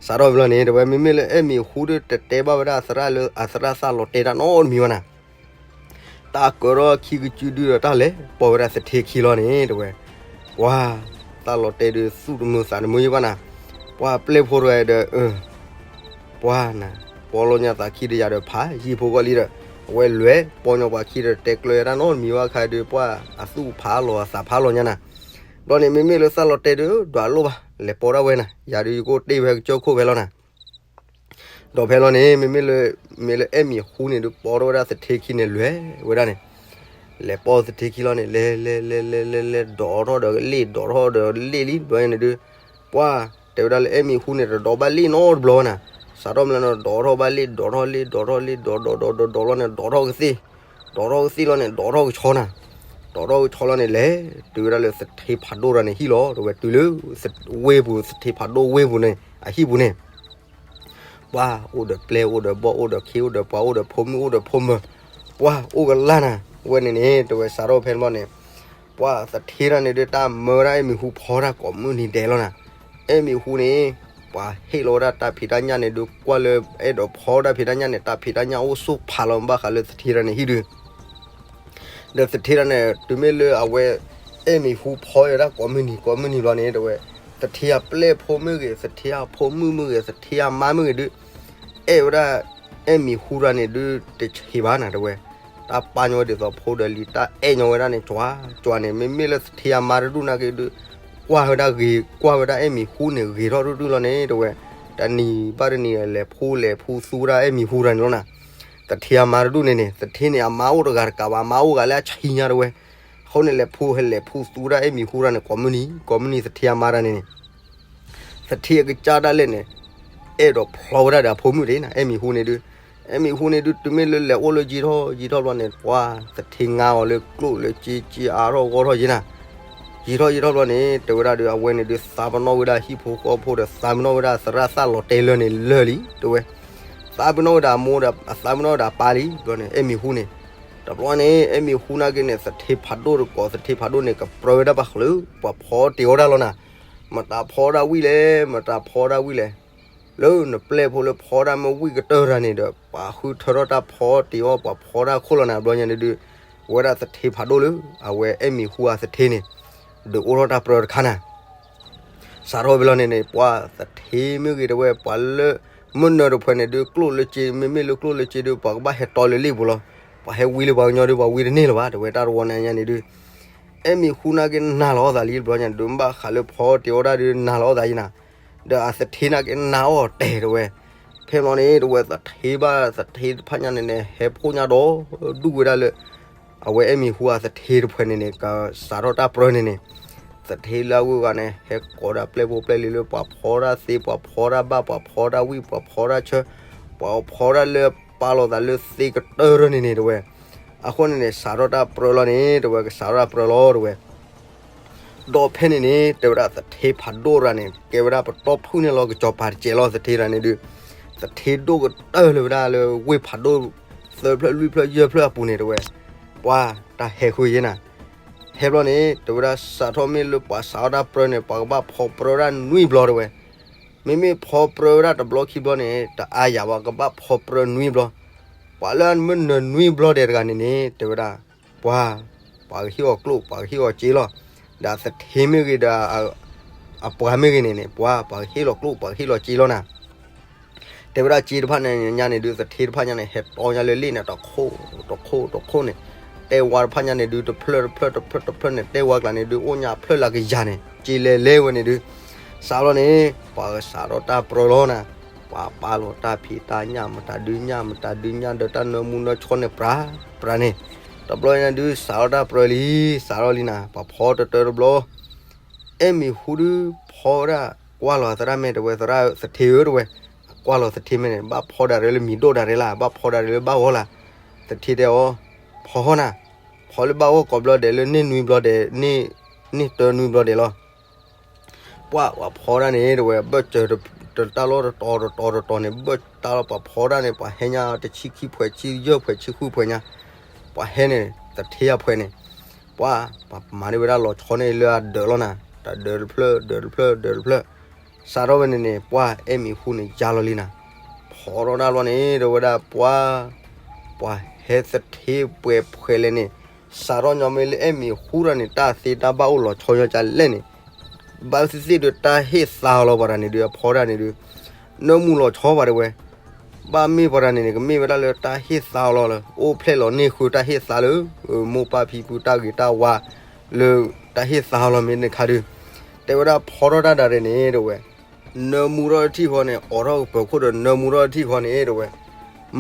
စးထီၣ်ဖဲလီၤန့ၣ် တဲဝဲ မ့မ့ၢ်လၢအဲၣ်မံၤဟူဒုးတတဲဘၣ်ဝဲဒၣ်အသရၣ်လၢအသရၣ်သၣ်လီၤတဲာ်တၢ်နီတမံၤဘၣ်နၤ. တၢ်ကၢထီၣ်ခံကစုဒုဒီးတၢ်လဲၤပိာ်ဝဲဒၣ်သထ့ခံလီၤန့ၣ် တဲဝဲ, ပှၤ သၣ်လီၤတဲာ်ဒုးသူၣ်တမုာ်သးတမုာ်ယဘၣ်နၤ. ပှၤပျဲၢ်ဖိတဂၤဒီး ပှၤနၤ ပီလီၤညါသးခံဒီးယၤဒီးဖးယံာ်ဖိဂီၢ်လံဒီး အဝဲလဲၤပိာ်ညီပှၤခံဒီး တဲကျၢၤတၢ်နီတမံၤဘၣ်ခါဒုး ပှၤအသူၣ်ဖးလီၤအသးဖးလီၤညါနၤ. ဘျီန့ၣ် မ့မ့ၢ်လၢသၣ်လီၤတဲာ်ဒုး ဒွးလိၣ်ဘၣ် လဲၤပိာ်ဒၣ်ဝဲနၤ, ယၤဒုးယကအိၣ်တ့ၢ်ဝဲကစၢၢ်ခိၣ်ဖဲလီၤနၤ. ဒီးဖဲလီၤန့ၣ် မ့မ့ၢ်လၢ မ့ၢ်လၢအဲၣ်မံၤဟူန့ၣ်ဒုး ပိာ်ထီၣ်ဝဲဒၣ်သထ့ခံန့ၣ်လဲၤဝဲဒၣ်န့ၣ်, လဲၤပိာ်သထ့ခံလီၤန့ၣ် လဲၤလဲၤလဲၤလဲၤလဲၤလဲၤ ဒိးထီၣ်ဒီးကလ့ၣ် ဒိးထီၣ်ဒီးကလ့ၣ်လံ ဘျီန့ၣ်ဒုး ပှၤ တဲဝဲဒၣ်လၢအဲၣ်မံၤဟူန့ၣ် တဒိးဘၣ်လ့ၣ်နီတဘျီဘၣ်နၤ, စးထီၣ်မ့ၢ်လၢန့ၣ် ဒိးထီၣ်ဘၣ်လ့ၣ် ဒိးထီၣ်လ့ၣ် ဒိးထီၣ်လ့ၣ် ဒိးဒိးဒိးဒိးဒိးလီၤန့ၣ် ဒိးထီၣ်ကသ့ၣ်, ဒိးထီၣ်ကသ့ၣ်လီၤန့ၣ် ဒိးထီၣ်ကဆီနၤ, ဒိးထီၣ်ကဆီလီၤန့ၣ် လဲၤတုၤဝဲဒၣ်လၢသထ့ဖးဒိၣ်တဂၤန့ၣ်ဟံၣ်လီၤ တဲဝဲ တုၤလၢ ဝ့ၢ်ပူၤ သထ့ဖးဒိၣ်ဝ့ၢ်ပူၤန့ၣ် အဟံၣ်ပူၤန့ၣ် ပှၤအိၣ်ဒီးပျဲၢ် အိၣ်ဒီးဘီၣ် အိၣ်ဒီးခ့ အိၣ်ဒီးပှၤ အိၣ်ဒီးဖိမုၣ် အိၣ်ဒီးဖိမုၣ်, ပှၤအိၣ်ကလၢ်နၤ, ဝဲန့ၣ်န့ၣ် တဲဝဲ စးထီၣ်ဖဲန့ၣ်ဘျီန့ၣ် ပှၤသထ့တၢ်န့ၣ်ဒုး တၢ်မၢဝဲဒၣ်အဲၣ်မံၤဟူဖီတၢ်ကိးမုၢ်နံၤဒဲးလီၤနၤ. အဲၣ်မံၤဟူန့ၣ် ပှၤဟ့ၣ်လီၤဝဲဒၣ်တၢ်ဖံးတၢ်ညၣ်န့ၣ်ဒုး ကွၢ်လၢအဲၣ်ဒိးဖီတၢ်ဖံးတၢ်ညၣ်န့ၣ် တၢ်ဖံးတၢ်ညၣ်အိၣ်ဆိၣ်ဖးလီၤ ဘၣ်ဃးလၢသထ့တၢ်န့ၣ်ဟံၣ်ဒုး ဒီးသထ့တၢ်န့ၣ် တုၤမ့ၢ်လၢအဝဲ အဲၣ်မံၤဟူဖီဝဲဒၣ်ကိးမုၢ်နံၤ ကိးမုၢ်နံၤဘျီန့ၣ် တဲဝဲ သထ့အပျဲၢ်ဖိမ့ၢ်ဂ့ၤ သထ့အဖိမုၣ်မ့ၢ်ဂ့ၤ သထ့အမါမ့ၢ်ဂ့ၤဒုး အဲၣ်ဝဲဒၣ် အဲၣ်မံၤဟူတၢ်န့ၣ်ဒုး တဆံးဘၣ်နၤ တဲဝဲ. တၢ်ပာ်ညီဝဲဒ်သိးဖိဒီးလံၤ တၢ်အဲၣ်ညီဝဲဒၣ်န့ၣ် ကွၢ်ကွၢ်န့ၣ် မ့မ့ၢ်လၢသထ့အမါတဒူၣ်နာ်က့ဒုး ကွၢ်ဝဲဒၣ်ဂ့ၤ ကွၢ်ဝဲဒၣ်အဲၣ်မံၤဟူန့ၣ် ဂ့ၤထီၣ်တဒူၣ်လီၤန့ၣ် တဲဝဲ. တနံၤဘၣ်တနံၤ လဲၤဖှူလဲၤဖှူသူဝဲဒၣ်အဲၣ်မံၤဟူတၢ်န့ၣ်လီၤနၤ. သထ့အမါတဒူၣ်န့ၣ်န့ၣ် သထ့န့ၣ် အမါအိၣ်တဂၤတကးဘၣ် အမါအိၣ်ဂၤလၢအဆံညါ တဲဝဲ. အဃိန့ၣ် လဲၤဖှူဟဲလဲၤဖှူသူဝဲဒၣ်အဲၣ်မံၤဟူတၢ်န့ၣ် ကိးမုၢ်နံၤ ကိးမုၢ်နံၤ သထ့အမါတၢ်န့ၣ်န့ၣ် သထ့အကစၢ်ဒၣ်လဲာ်န့ၣ် အဲၣ်ဒိးဖျီဝဲဒၣ်ဒီးအဖိမုၣ်ဒၣ်နၤ အဲၣ်မံၤဟူန့ၣ်ဒုး. အဲၣ်မံၤဟူန့ၣ်ဒုး တုၤမ့ၢ်လၢလဲၤအိၣ်လၢယံာ်ထီၣ်ယံာ်ထီၣ်ဘျီန့ၣ် ပှၤသထ့ငါအီၤလၢကျိၣ်လၢစ့ စ့အါထီၣ်ဂီၢ်ထီၣ်ယဲနၤ. ယံာ်ထီၣ်ယံာ်ထီၣ်ဘျီန့ၣ် တဲဝဲဒၣ်ဒီး အဝဲန့ၣ်ဒုး သးပနီၣ်ဝဲဒၣ်ဟံၣ်ဖိဃီဖိဒီး သးပနီၣ်ဝဲဒၣ်သရၣ်သၣ်လီၤတဲာ်လၢာ်န့ၣ်လၢာ်လံ တဲဝဲ. သးပနီၣ်ဝဲဒၣ်အမိၢ်ဒီး သးပနီၣ်ဝဲဒၣ်အပၢ်လံ ဘျီန့ၣ် အဲၣ်မံၤဟူန့ၣ် တဘျီန့ၣ် အဲၣ်မံၤဟူနာ်က့န့ၣ် သထ့ဖးဒိၣ်တကိး သထ့ဖးဒိၣ်န့ၣ် ကပြၢဝဲဒၣ်ဘၣ်ဃးလၢ ပှၤဖီတ့ၢ်အီၣ်တၢ်လီၤနၤ. မတၤဖီဒၣ်ဝံၣ်လဲၣ် မတၤဖီဒၣ်ဝံၣ်လဲၣ်. လၢနပျဲၢ်ဖိလၢဖီဒၣ်မ့ၢ်ဝံၣ်ကတၢၢ်တၢ်န့ၣ်ဒီး ပှၤဃုထၢထီၣ်တၢ်ဖီတ့ၢ်အီၣ် ပှၤဖီဒၣ်ခိၣ်လီၤနၤ ဘျီညါန့ၣ်ဒုး ဝဲဒၣ်သထ့ဖးဒိၣ်လၢ အဝဲအဲၣ်မံၤဟူအသထ့န့ၣ် ဒုးအိၣ်ထီၣ်တၢ်ပြၢတခါနၤ. စးထီၣ်ဝဲလီၤန့ၣ်န့ၣ် ပှၤသထ့မ့ၢ်ဂ့ၤ တဲဝဲ ပှၤလၢ မုၢ်နၤတဖှဲးန့ၣ်ဒုး ကျိၣ်လၢစ့ မ့မ့ၢ်လၢကျိၣ်လၢစ့ဒုး ပှၤကဘၣ်ဟဲတီလၢလ့ၣ်ပူၤလီၤ. ပှၤဟဲဝံလၢပှၤကညီဒုး ပှၤဝံတန့ၢ်လၢၤဘၣ် တဲဝဲ တၢ်တဝီန့ၣ်ညါန့ၣ်ဒုး အဲၣ်မံၤဟူနာ်က့နာ်လီၤအသးလံ တဘျီညါဒုး ဘၣ်ဃးလၢဖီတ့ၢ်အီၣ်တၢ်ဒုး နာ်လီၤအသးယဲနၤ. ဒီးအသထ့နာ်က့နာ်အီၤတဲာ်တဲဝဲ. ဖဲဘျီန့ၣ် တဲဝဲ သထ့ဘၣ်သထ့တဖၣ်ညါန့ၣ်န့ၣ် ဟဲဖှိၣ်ညါဒီး ဒူၣ်ဝဲဒၣ်လၢ အဝဲအဲၣ်မံၤဟူအသထ့တဖှဲးန့ၣ်န့ၣ် ကစးထီၣ်တၢ်ပြၢန့ၣ်န့ၣ် သထ့လၢအဂုၤအဂၤန့ၣ် ဟဲကိးဒၣ်ပျဲၢ်ဖိပျဲၢ်လံၤလၢ ပှၤဖီဒၣ်သ့ ပှၤဖီဒၣ်ဘၣ် ပှၤဖီဒၣ်ဝံၣ် ပှၤဖီဒၣ်ဆၢ ပှၤဖီဒၣ်လၢပာ်လီၤသးလၢသ့ကတၢၢ်တၢ်န့ၣ်န့ၣ် တဲဝဲ. အဃိန့ၣ်န့ၣ် စးထီၣ်တၢ်ပြၢလီၤန့ၣ် တဲဝဲ ကစးထီၣ်တၢ်ပြၢလီၤ တဲဝဲ. ဒီးဖဲန့ၣ်န့ၣ် တဲဝဲဒၣ်သထ့ဖးဒိၣ်တဂၤန့ၣ် ကဲဝဲဒၣ်ပတီၢ်ဖုၣ်န့ၢ်လီၤကစီၤပၤတစဲးလီၤ သထ့တဂၤန့ၣ်ဒုး သထ့ဒိၣ်ကတၢၢ်လၢၤဝဲဒၣ်လၢဝ့ၢ်ဖးဒိၣ် သၢဖျၢၣ်လွံၢ်ဖျၢၣ်ယဲၢ်ဖျၢၣ်အပူၤန့ၣ် တဲဝဲ ပှၤတၢ်ဟဲဃုာ်ယဲနၤ. ဟဲဘျီန့ၣ် တဲဝဲဒၣ်စးထီၣ်မ့ၢ်လၢပှၤစးထီၣ်တၢ်ပြၢန့ၣ် ပှၤကဘၣ်ဖီပြၢဒၣ်နွံဘျီ တဲဝဲ. မ့မ့ၢ်ဖီပြၢဝဲဒၣ်တဘျီခံဘျီန့ၣ် တအါယၤဘၣ် ကဘၣ်ဖီပြၢနွံဘျီ. ပှၤလၢမုၢ်နၤနွံဘျီဒဲးတဂၤန့ၣ်န့ၣ် တဲဝဲဒၣ် ပှၤ ပှၤကဟ့ၣ်အီၤကျိၣ် ပှၤကဟ့ၣ်အီၤစ့လီၤ. ဒီးသထ့မ့ၢ်ဂ့ၤဒီး အပှၤမ့ၢ်ဂ့ၤန့ၣ်န့ၣ် ပှၤ ပှၤကဟ့ၣ်လီၤကျိၣ် ပှၤကဟ့ၣ်လီၤစ့လီၤနၤ. တဲဝဲဒၣ်စ့တဖၣ်န့ၣ်ညါန့ၣ်ဒုး သထ့တဖၣ်ညါန့ၣ် ဟဲတီညါလၢလ့ၣ်န့ၣ် တခိၣ်တခိၣ်တခိၣ်န့ၣ် တဲဝါတဖၣ်ညါန့ၣ်ဒုး တဖျၢၣ်တဖျၢၣ်တဖျၢၣ်တဖျၢၣ်န့ၣ် တဲဝါကျါန့ၣ်ဒုးအိၣ်ညါဖျၢၣ်လၢကယၤန့ၣ် က့လဲၤလဲၤဝဲန့ၣ်ဒုး စးဘျီန့ၣ် ပှၤကစးထီၣ်တၢ်ပြၢလီၤနၤ. ပှၤပာ်လီၤတၢ်ဖံးတၢ်ညၣ် မတၤဒုးညၣ် မတၤဒုးညၣ် ဒီးတၢ်နၢမူနၢဆှီန့ၣ် ပြးပြးန့ၣ် တဘျီန့ၣ်ဒုး စးထီၣ်တၢ်ပြၢလံ စးထီၣ်လံနၤ ပှၤဖီတတၢတဘျီ အဲၣ်မံၤဟူဒုး ဖီဝဲဒၣ် ကွၢ်လီၤသရၣ်မဲာ်တဲဝဲ သရၣ်သထ့ဧၢတဲဝဲ, ကွၢ်လီၤသထ့မဲာ်န့ၣ် ဘၣ်ဖီဒၣ်ရဲလၢမံၤဒိၣ်ဒၣ်ရဲလၢ ဘၣ်ဖီဒၣ်ရဲလၢဘၣ်ဂီၢ်လၢ်. သထ့တဲအီၤ, ဖီဟီၣ်နၤ, ဖီလၢဘၣ်ဂီၢ်ကိးဘျီဒဲး လၢန့ၢ်နွံဘျီဒဲး န့ၢ်တၢနွံဘျီဒဲးလီၤ. ပှၤ ပှၤဖီဒၣ်န့ၣ်တဲဝဲ ဘၢၣ်စၢၤတတၢ်လီၢ်တတီၤတတီၤတတီၤန့ၣ် ဘၢၣ်တၢ်လီၢ်ပှၤဖီဒၣ်န့ၣ် ပှၤဟဲညါတဆံခံဖှဲး ဆံယဲၢ်ဖှဲး ဆံဃုဖှဲးညါ, ပှၤဟဲန့ၣ် သထ့အဖှဲးန့ၣ်, ပှၤ ပှၤမၤန့ၢ်ဝဲဒၣ်လီၤဆီန့ၣ်လၢအဒၢးလီၤနၤ, တၢ်ဒၢးတဖျၢၣ် ဒၢးတဖျၢၣ် ဒၢးတဖျၢၣ်, စးထီၣ်ဝဲန့ၣ်န့ၣ် ပှၤအဲၣ်မံၤဟူန့ၣ်ယါလီၤလံနၤ, ဖီထီၣ်ဒၣ်လီၤန့ၣ် တဲဝဲဒၣ်ပှၤ ပှၤဟဲသထ့ပှဲၤဖှဲးလဲၣ်န့ၣ်, စးထီၣ်ညီမ့ၢ်လၢအဲၣ်မံၤဟူတၢ်န့ၣ် တၢ်သ့တၢ်ဘၣ်အိၣ်လီၤဆီညီကလဲၣ်န့ၣ်, ဘၣ်သ့ၣ်သ့ၣ်ဒီးတၢ်ဟ့ၣ်သါအီၤလီၤပှၤတၢ်န့ၣ်ဒုး အဖီဒၣ်န့ၣ်ဒုး, နၢမူလီၤဆီပှၤတဲဝဲ, ဘၣ်မ့ၢ်ပှၤတၢ်န့ၣ်န့ၣ် ကမ့ၢ်ဝဲဒၣ်လၢတၢ်ဟ့ၣ်သါအီၤလီၤလၢ အိၣ်ဖျဲၣ်လီၤန့ၢ်ဃုတၢ်ဟ့ၣ်သါလၢ မိၢ်ပၢ်ဖံဖုတၢ်ဂ့ၤတၢ်ဝါ လၢတၢ်ဟ့ၣ်သါအီၤလီၤမ့ၢ်န့ၣ်ခါဒုး, တဲဝဲဒၣ်ဖီထီၣ်တၢ်ဒၣ်ရဲၣ်န့ၣ်တဲဝဲ နၢမူထီၣ်တထံၣ်ဃီန့ၣ် အိးထီၣ်ကပၢၤခိၣ်ဒီးနၢမူထီၣ်တထံၣ်ဃီန့ၣ်တဲဝဲ,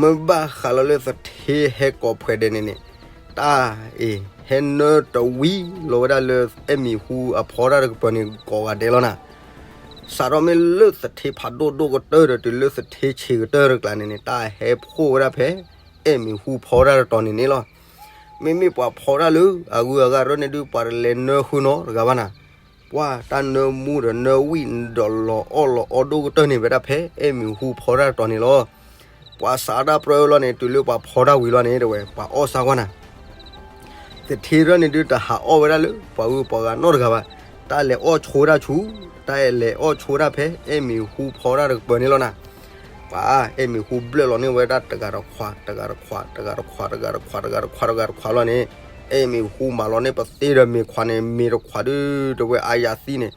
မ့ၢ်ဘၣ်ဃးလီၤလၢသထ့ဟဲကိးဖှဲးဒဲးန့ၣ်န့ၣ်, တၢ်အံၤ ဟဲနၢတဝံၤလီၤဝဲဒၣ်လၢအဲၣ်မံၤဟူအဖီတၢ်တကပၢၤန့ၣ် ကိးဂၤဒဲးလီၤနၤ. စးထီၣ်မ့ၢ်လၢသထ့ဖးဒိၣ်ဒိၣ်ကတၢၢ်ဒီးတုၤလၢသထ့ဆံးကတၢၢ်တကျါန့ၣ်န့ၣ် တၢ်ဟဲဖှိၣ်ဝဲဒၣ်ဖဲ အဲၣ်မံၤဟူဖီတၢ်တတီၤန့ၣ်န့ၣ်လီၤ. မ့မ့ၢ်ပှၤဖီတၢ်လၢအဂုၤအဂၤရၢန့ၣ်ဒုး ပှၤတလဲၤနၢဃုနီတဂၤဘၣ်နၤ. ပှၤတၢ်နၢမူဒီးနၢဝံၣ်ဒီးလီၤအီၣ်လီၤအီဒိၣ်ကတၢၢ်န့ၣ် ဝဲဒၣ်ဖဲအဲၣ်မံၤဟူဖီတၢ်တတီၤန့ၣ်လီၤ. ပှၤစးထီၣ်ပြၢလီၤန့ၣ် တုၤလၢပှၤဖီတၢ်ဝံၤလီၤန့ၣ် တဲဝဲ ပှၤအီၣ်စၢ်ကွၢ်နၤ သထ့တဖၣ်န့ၣ်ဒုး တဟးအီၣ်ဝဲဒၣ်လၢပှၤဂုၤပှၤဂၤနီတဂၤဘၣ်. တၢ်လဲၤအီၣ်ဆိဝဲဒၣ်ဆူ, တၢ်လဲၤအီၣ်ဆိဝဲဒၣ်ဖဲအဲၣ်မံၤဟူဖီတၢ်တကပၤန့ၣ်လီၤနၤ. ပှၤအဲၣ်မံၤဟူဘျၢၣ်လီၤန့ၢ်ဝဲဒၣ်တဂၤတခွး, တဂၤတခွး, တဂၤတခွး, တဂၤတခွး, တဂၤတခွး, တဂၤတခွးလီၤန့ၣ်, အဲၣ်မံၤဟူမၤလီၤန့ၢ်ပသ့ဒီးမ့ၤခွးန့ၣ်, မ့ၤတခွးဒုး တဲဝဲအါယၤသံန့ၣ်,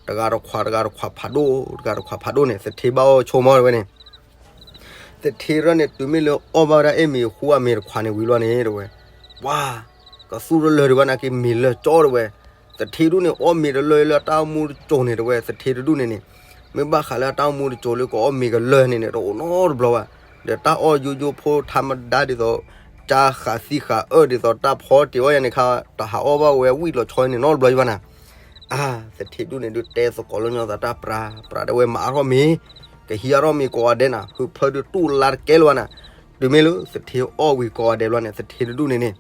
တဂၤတခွး, တဂၤတခွးဖးဒိၣ်, တဂၤတခွးဖးဒိၣ်န့ၣ် သထ့ဘၣ်အီၣ်ဆိမီတဲဝဲန့ၣ် သထ့တဖၣ်န့ၣ် တုၤမ့ၢ်လၢအီၣ်ဘၣ်ဝဲဒၣ်အဲၣ်မံၤဟူအမ့ၤတခွးန့ၣ်ဝံၤလီၤန့ၣ် တဲဝဲ, ပှၤကသူၣ်တလၢာ်ဒံးဘၣ်နာ်က့ မ့ၤလၢာ်ကၠီတဲဝဲ. သထ့ဒူၣ်န့ၣ် အီၣ်မ့ၤတလၢာ်လၢအတၢ်အိၣ်မူတစိၤန့ၣ် တဲဝဲ, သထ့တဒူၣ်န့ၣ်န့ၣ်, မ့ၢ်ဘၣ်ဃးလၢအတၢ်အိၣ်မူတစိၤလၢကအီၣ်မ့ၤကလၢာ်န့ၣ်န့ၣ် တအိၣ်နီတဘျီဘၣ်. ဒီးတၢ်အီၣ်ယိယိဖိထါမဒါဒ်သိး, ကၢဃးသံဃာ်အၢဒ်သိး တၢ်ဖီတ့ၢ်အီၣ်ယၤန့ၣ်ခါ, တဟးအီၣ်ဘၣ်ဝဲဝံၣ်လီၤဆီန့ၣ်နီတဘျီဘၣ်နၤ. အါ, သထ့ဒူၣ်န့ၣ်ဒုးတဲသကိးလၢညီသးတၢ်ပြၤ, ပြၤတဲဝဲမၤအါထီၣ်မ့ၤ, ကဟံးအါထီၣ်မ့ၤကိးဂၤဒဲးနၤ, ဟုးဖၢဒုးတူၢ်လါတကဲလၢၤဘၣ်နၤ. တုၤမ့ၢ်လၢသထ့အီၣ်ဝံၤကိးဂၤဒဲးဘျီန့ၣ် သထ့တဒူၣ်န့ၣ်န့ၣ်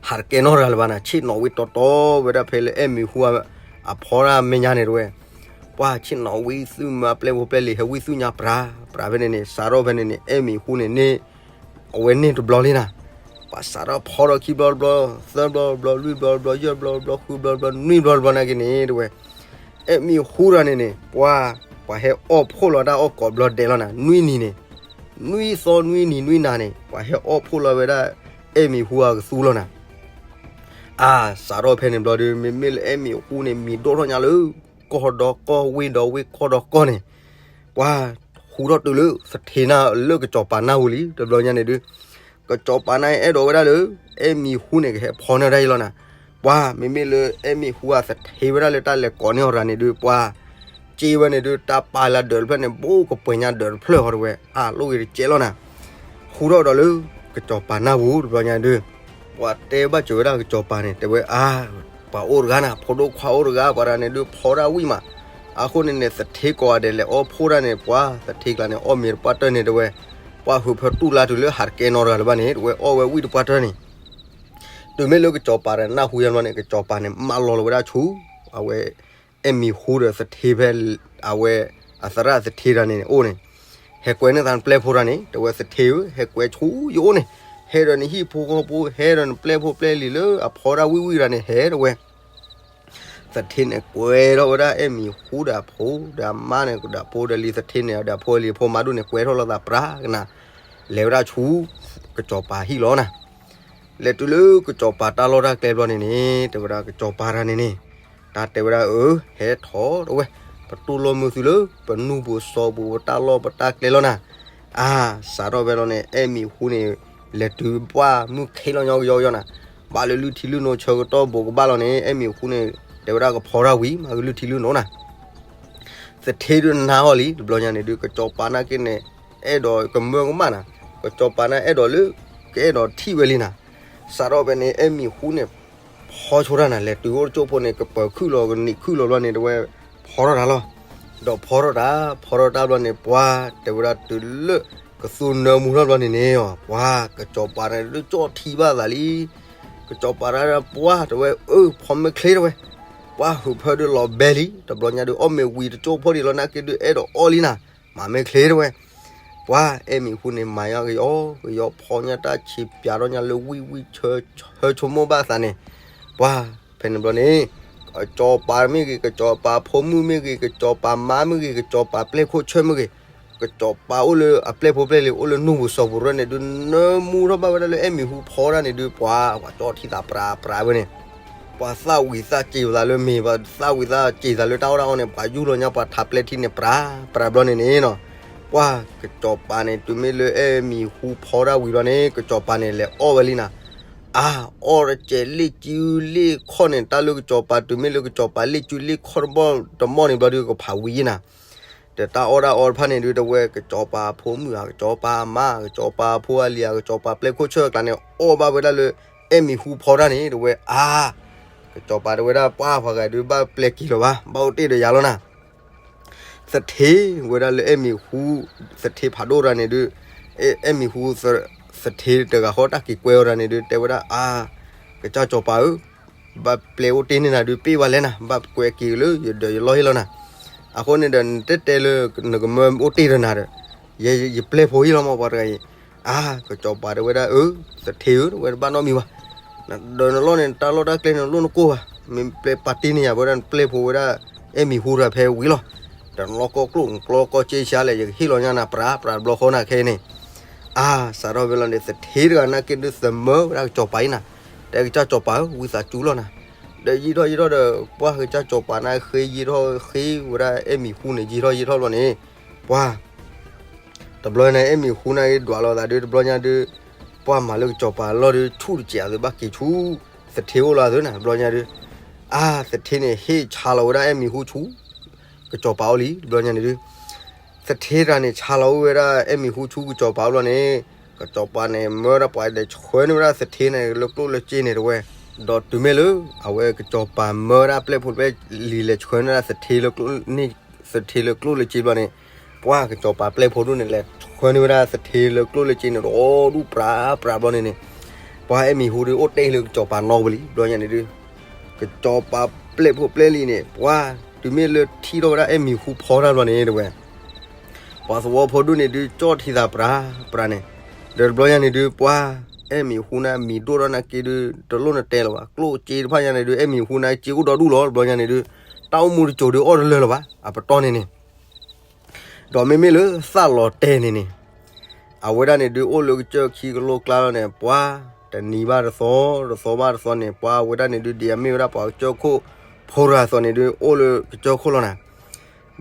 ဟးတကဲနီတဂၤလၢၤဘၣ်နၤ, ဆ့ၣ်နီၤဝံၤတီတီဝဲဒၣ်ဖဲလၢအဲၣ်မံၤဟူအဖီတၢ်မဲာ်ညါန့ၣ်တဲဝဲ. ပှၤဆ့ၣ်နီၤဝံၤသုမ့ၢ်အပျဲၢ်ဖိပျဲၢ်လံၤ ဟဲဝံၣ်သူၣ်ညါပြၤ, ပြၤဖဲန့ၣ်န့ၣ် စးထီၣ်ဖဲန့ၣ်န့ၣ် အဲၣ်မံၤဟူန့ၣ်န့ၣ် အဝဲန့ၢ်တဘျီလံနၤ. ပှၤစးထီၣ်ဖီထီၣ်ခံဘျီတဘျီ, သၢဘျီတဘျီ, လွံၢ်ဘျီတဘျီ, ယဲၢ်ဘျီတဘျီ, ဃုဘျီတဘျီ, နွံဘျီတဘျီနာ်က့န့ၣ်တဲဝဲ. အဲၣ်မံၤဟူတဂၤန့ၣ်န့ၣ် ပှၤ, ပှၤဟဲအီၣ်ဖှိၣ်လီၤတၢ်အီၣ်ကိးဘျီဒဲးလီၤနၤ, နွံနံၤန့ၣ်, နွံသီနွံနံၤနွံနၤန့ၣ် ပှၤဟဲအီၣ်ဖှိၣ်လီၤဝဲဒၣ် အဲၣ်မံၤဟူအကသူလီၤနၤ. အါ, စးထီၣ်ဖဲန့ၣ်ဘျီဒီး မ့မ့ၢ်လၢအဲၣ်မံၤဟူန့ၣ် မံၤဒိၣ်ထီၣ်ညါလၢ ကီၢ်ဒီကီၢ်ဝ့ၢ်ဒီဝ့ၢ်ကီၢ်ဒီကီၢ်န့ၣ်, ပှၤဟူထီၣ်တုၤလၢသထ့နၢ်လၢကစီၤပၤနၢ်ဟူလံ တဘျီညါန့ၣ်ဒုး, ကစီၤပၤန့ၣ်အဲၣ်ဒိးဝဲဒၣ်လၢ အဲၣ်မံၤဟူန့ၣ် ကဟဲဖီန့ၢ်ဒၣ်အံၤလီၤနၤ. ပှၤမ့မ့ၢ်လၢအဲၣ်မံၤဟူအသထ့ဝဲဒၣ်လၢတၢ်လဲၤကိးန့ၢ်အီၤတဂၤန့ၣ်ဒုး ပှၤ စ့ဝဲန့ၣ်ဒုး တၢ်ပာ်လၢဒၢးတဖျၢၣ်န့ၣ် ဘူးကပှဲၤညါဒၢးတဖျၢၣ်ဃီတဲဝဲ, အါလိၣ်ဂ့ၤတကဲးလီၤနၤ. ဟူထီၣ်ဒီးလၢ ကစီၤပၤနၢ်ဟူတဘျီညါဒုး, ပှၤတဲဘၣ်စၢၤဝဲဒၣ်ကစီၤပၤန့ၣ် တဲဝဲအါ, ပှၤအိၣ်တဂၤနၤ ဖိဒိၣ်ခွါအိၣ်တဂၤ ပှၤတဂၤန့ၣ်ဒုး ဖီဒၣ်ဝံၣ်မး, အဃိန့ၣ်န့ၣ် သထ့ကိးဂၤဒဲးလဲၤအီၣ်ဖှိၣ်တၢ်န့ၣ် ပှၤသထ့ကျါန့ၣ် အီၣ်မ့ၤတပှၢ်တၢၢ်န့ၣ်တဲဝဲ, ပှၤဟုးဖၢတူၢ်လါတုၤလၢဟးတကဲနီတဂၤလၢၤဘၣ်န့ၣ် တဲဝဲအီၣ်ဝဲဝံၣ်တပှၢ်တၢၢ်န့ၣ် တုၤမ့ၢ်လၢကစီၤပၤတဂၤနၢ်ဟူယါဘျီန့ၣ် ကစီၤပၤန့ၣ် မၢလီၤလီၤဝဲဒၣ်ဆူ အဝဲ အဲၣ်မံၤဟူဒီးသထ့ဖဲ အဝဲ အသရၣ်သထ့တဂၤန့ၣ်အိၣ်န့ၣ်, ဟဲကွဲန့ၢ်သးနပျဲၢ်ဖိတဂၤန့ၣ် တဲဝဲသထ့ဧၢ, ဟဲကွဲဆူယအိၣ်န့ၣ်, ဟဲဒီးနဟံၣ်ဖိဃီဖိ ဟဲဒီးနပျဲၢ်ဖိပျဲၢ်လံၤလၢအဖီဒၣ်ဝံၣ်ဝံၣ်တဂၤန့ၣ် ဟဲတဲဝဲ သထ့န့ၣ်ကွဲထီၣ်ဝဲဒၣ်အဲၣ်မံၤဟူဒီးအဖိဒီးအမါန့ၣ် ဒီးအဖိဒီးလံၤသထ့န့ၣ် ဒီးအဖိအလံၤအဖိမါဒိၣ်န့ၣ် ကွဲထီၣ်လိာ်သးပြၤကနၤ, လဲၤဝဲဒၣ်ဆူ ကစီၤပၤဟံၣ်လီၤနၤ. လဲၤတုၤလၢကစီၤပၤတၢ်လီၢ်တၢ်ကျဲဘျီန့ၣ်န့ၣ် တဲဝဲဒၣ်ကစီၤပၤတဂၤန့ၣ်န့ၣ်, တၢ်တဲဝဲဒၣ်အၢ ဟဲထီၣ်တဲဝဲ, ပတူၢ်လိာ်မုာ်သုလၢ ပနူၢ်ပူၤစီၤပူၤ ပတၢ်လီၢ်ပတၢ်ကျဲလီၤနၤ. အါ, စးထီၣ်ဖဲလီၤန့ၣ် အဲၣ်မံၤဟူန့ၣ် လဲၤတုၤပှၢ်မုၢ်ခ့လီၤညီကယီကယီနၤ, ဘၣ်လၢလုၢ်ထံလုၢ်နိဆၢကတီၢ်ဘိးကဘၣ်လီၤန့ၣ် အဲၣ်မံၤဟူန့ၣ် တဲဝဲဒၣ်ကဖီတၢ်ဝံၤ မၤကလုၢ်ထံလုၢ်နိနၤ သထ့ဒုးနါအီၤလံ တဘျီညါန့ၣ်ဒုး ကစီၤပၤနာ်က့န့ၣ် အဲၣ်ဒိးကမၢကမၣ်နၤ, ကစီၤပၤန့ၣ်အဲၣ်ဒိးလၢ ကအဲၣ်ဒိးထံၣ်ဝဲလံနၤ. စးထီၣ်ဖဲန့ၣ် အဲၣ်မံၤဟူန့ၣ် ဖီဆိတၢ်နၤ လဲၤတုၤအိၣ်တကၠိၢ်ဖိန့ၣ် ကပၢၤခုၣ်လီၤ ကနံၤခုၣ်လီၤဘျီန့ၣ် တဲဝဲ ဖီထီၣ်တၢ်လီၤ. ဒီးဖီထီၣ်တၢ် ဖီထီၣ်တၢ်ဘျီန့ၣ် ပှၤ တဲဝဲဒၣ်တုၤလၢ ကသူနၢမူထီၣ်ဘျီန့ၣ်န့ၣ် ပှၤ ကစီၤပၤန့ၣ် ဒုးကၠီၣ်ထံဘၣ်သးလံ ကစီၤပၤတဂၤပှၤ တဲဝဲ အၢ ဖီမ့ၢ်ချ့တဲဝဲ, ပှၤဟုးဖၢဒုးလီၤဘဲလံ တဘျီညါဒုး အီၣ်မ့ၤဝံၤတကၠိၢ်ဖိဒံးလီၤ နာ်က့ဒုးအဲၣ်ဒိးအီၣ်လံနၤ မၤမ့ၢ်ချ့တဲဝဲ, ပှၤ အဲၣ်မံၤဟူန့ၣ် မၤညါကယီကယီ ဖီညါတၢ်ဆံးပၠးထီၣ်ညါလၢဝံၣ်ဝံၣ်ဆၢဆၢဆိကမိၣ်ဘၣ်သးန့ၣ်, ပှၤ ဖဲန့ၣ်ဘျီန့ၣ် ကစီၤပၤမ့ၢ်ဂ့ၤ ကစီၤပၤဖိမုၣ်မ့ၢ်ဂ့ၤ ကစီၤပၤမါမ့ၢ်ဂ့ၤ ကစီၤပၤပျဲၢ်ခိၣ်ဆၢမ့ၢ်ဂ့ၤ ကစီၤပၤအိၣ်လၢအပျဲၢ်ဖိပျဲၢ်လံၤ အိၣ်လၢနူၢ်ပူၤစီၤပူၤရဲၣ်န့ၣ်ဒုး နၢမူထီၣ်ဘၣ်ဝဲဒၣ်လၢအဲၣ်မံၤဟူဖီဒၣ်န့ၣ်ဒုး ပှၤ ပှၤကၠီၣ်ထံသးပြးပြးဝဲန့ၣ်, ပှၤသၣ်ဝံၤသၣ်စ့ၤသးလၢမ့ၤ ပှၤသၣ်ဝံၤသၣ်စ့ၤသးလၢတၢ်အီၣ်တၢ်အီန့ၣ် ပှၤယူၢ်လီၤညါပှၤထးပျဲၢ်ထံန့ၣ် ပြးပြးဘျီန့ၣ်န့ၣ်နီၤ, ပှၤ ကစီၤပၤန့ၣ် တုၤမ့ၢ်လၢအဲၣ်မံၤဟူဖီဒၣ်ဝံၤဘျီန့ၣ် ကစီၤပၤန့ၣ် လဲၤအီၣ်ဝဲလံနၤ အါ အီၣ်တစဲးလ့ၣ်စုလ့ၣ်ခီၣ်န့ၣ် တၢ်လၢကစီၤပၤ တုၤမ့ၢ်လၢကစီၤပၤလ့ၣ်စုလ့ၣ်ခီၣ်တဘီတမီၢ်န့ၣ်ဘျီဒုး ကဖးဝံၤယံနၤ, ဒီးတၢ်အီၣ်တၢ်အီတဖၣ်န့ၣ်ဒုး တဲဝဲ ကစီၤပၤဖိမုၣ်ဧါ ကစီၤပၤမါ ကစီၤပၤဖိအလံၤဧါ ကစီၤပၤပျဲၢ်ခိၣ်ဆၢအကျါန့ၣ် အီၣ်ဘၣ်ဝဲဒၣ်လၢ အဲၣ်မံၤဟူဖီတၢ်န့ၣ် တဲဝဲ အါ ကစီၤပၤတဲဝဲဒၣ် ပှၤပှၤဂၤဒုး ဘၣ်ပျဲက့ၤလီၤဘၣ် ဘၣ်အိၣ်တ့ၢ်ဒီးယၤလီၤနၤ သထ့ဝဲဒၣ်လၢအဲၣ်မံၤဟူ သထ့ဖးဒိၣ်တဂၤန့ၣ်ဒုး အဲၣ်မံၤဟူ သထ့တဂၤဃီတၢ်က့ၤကွဲးအီၤတဂၤန့ၣ်ဒုး တဲဝဲဒၣ် အါ ကစၢ်စီၤပၤဧၢ, ဘၣ်ပျဲၢ်အိၣ်တ့ၢ်န့ၢ်နၤဒုး ပ့ၢ်ဝဲလဲၣ်နၤ, ဘၣ်ကွဲးက့ၤလၢယဒီးယလီၢ်ဟ့ၣ်လီၤနၤ. အဃိန့ၣ်ဒီး နတဲတဲလၢနကမၢအိၣ်တ့ၢ်ဒီးနၤဒီး ယပျဲၢ်ဖိဟ့ၣ်လီၤမး ပှၤတဂၤအံၤ. အါ ကစီၤပၤတဲဝဲဒၣ် အၢ သထ့ဧၢ တဝဲတဘၣ်နီတမံၤဘၣ်. ဒီးနလီၢ်န့ၣ် တၢ်လီၢ်တၢ်ကျဲန့ၣ် နလိၣ်နကိၢ်ဘၣ်. မ့ၢ်ပျဲၢ်ပာ်တ့ၢ်န့ၢ်ယၤဝဲဒၣ် နပျဲၢ်ဖိဝဲဒၣ် အဲၣ်မံၤဟူတဂၤဖဲဝံၤလီၤ. ဒီးနလီၢ်ကီၢ်ကျိၣ် နကျီကီၢ်စ့ဆါလဲၣ် ယကဟ့ၣ်လီၤညါနၤ ပြးပြးတဘျီဃီနၤခဲအံၤန့ၣ်. အါ စးထီၣ်ဖဲလီၤန့ၣ် သထ့တဂၤနာ်က့ဒုး သမၢဝဲဒၣ်ကစီၤပၤအံၤနၤ. တဲကစၢ်စီၤပၤဧၢ ဝံသးစူၤလီၤနၤ. ဒီးယံာ်ထီၣ်ယံာ်ထီၣ်ဒီး ပှၢ်ကစၢ်စီၤပၤန့ၣ်ဃ့ယံာ်ထီၣ်ဃ့ဝဲဒၣ်အဲၣ်မံၤဟူန့ၣ် ယံာ်ထီၣ်ယံာ်ထီၣ်လီၤန့ၣ် ပှၢ် တဘျီန့ၣ် အဲၣ်မံၤဟူန့ၣ်ဒွးလီၤသးဒုး တဘျီညါဒုး ပှၢ်မၤလၢကစီၤပၤအလီၢ်ဒုး ဆူၣ်တစဲးအသုးဘၣ်က့ၤဆူ သထ့အိၣ်လီၤအသုးနၤ တဘျီညါဒုး. အါ သထ့န့ၣ် ဟ့ၣ်ဆါလီၤဝဲဒၣ်အဲၣ်မံၤဟူဆူ ကစီၤပၤအိၣ်လံ တဘျီညါန့ၣ်ဒုး. သထ့တဂၤန့ၣ် ဆါလီၤဝဲဒၣ်အဲၣ်မံၤဟူဆူကစီၤပၤအိၣ်လီၤန့ၣ် ကစီၤပၤန့ၣ် မၢဒၣ်ပှၤလဲၤဆှၢန့ၢ်ဝဲဒၣ်သထ့န့ၣ် လၢကျိၣ်လၢစ့န့ၣ်တဝဲ. ဒီးတုၤမ့ၢ်လၢ အဝဲကစီၤပၤမၢဝဲဒၣ်ပျဲၢ်ဖိတဖၣ်လံၤလဲၤဆှၢန့ၢ်ဝဲဒၣ်သထ့လၢကျိၣ်န့ၣ် သထ့လၢကျိၣ်လၢစ့ဘျီန့ၣ် ပှၢ်ကစီၤပၤပျဲၢ်ဖိဒူၣ်န့ၣ် လဲၤဆှၢန့ၢ်ဝဲဒၣ်သထ့လၢကျိၣ်လၢစ့န့ၣ်ဒီးဒူၣ်ပြးပြးဘျီန့ၣ်န့ၣ် ပှၢ်အဲၣ်မံၤဟူဒုးအိၣ်တ့ၢ်လၢကစီၤပၤနီၢ်ပူၤလံ တဘျီညါန့ၣ်ဒုး. ကစီၤပၤပျဲၢ်ဖိပျဲၢ်လံၤန့ၣ် ပှၢ်တုၤမ့ၢ်လၢထံၣ်ထီၣ်ဝဲဒၣ်အဲၣ်မံၤဟူဖီတၢ်ဘျီန့ၣ်တဝဲ ပှၤသဝီဖိဒူၣ်န့ၣ်ဒုး ကၠီၣ်ထံသးပြးပြးန့ၣ်. ဒီးတဘျီညါန့ၣ်ဒုး ပှၢ်အဲၣ်မံၤဟူန့ၣ် မံၤဒိၣ်ထီၣ်နာ်က့ဒုး တလိၣ်နတဲလၢၤဘၣ် ကျိၣ်စ့တဖၣ်ညါန့ၣ်ဒုး အဲၣ်မံၤဟူန့ၣ် စ့အိၣ်ဒီဒူၣ်လီၤ တဘျီညါန့ၣ်ဒုး တၢ်အိၣ်မူတစိၤဒုးအီၣ်တလၢာ်လၢၤဘၣ် အပတီၢ်န့ၣ်န့ၣ်. ဒီးမ့မ့ၢ်လၢသၣ်လီၤတဲာ်န့ၣ်န့ၣ် အဝဲဒၣ်န့ၣ်ဒုးအိၣ်လၢကစၢၢ်ခံကလိကျါလီၤန့ၣ် ပှၢ်တနံၤဘၣ်တသီ တသီဘၣ်တသီန့ၣ် ပှၢ်အဝဲဒၣ်န့ၣ်ဒုး ဒ်အမ့ၢ်ဝဲဒၣ်ပှၤကစၢၢ်ခိၣ်ဖိတဂၤအသိးန့ၣ်ဒုး အိၣ်လၢကစၢၢ်ခိၣ်လီၤနၤ.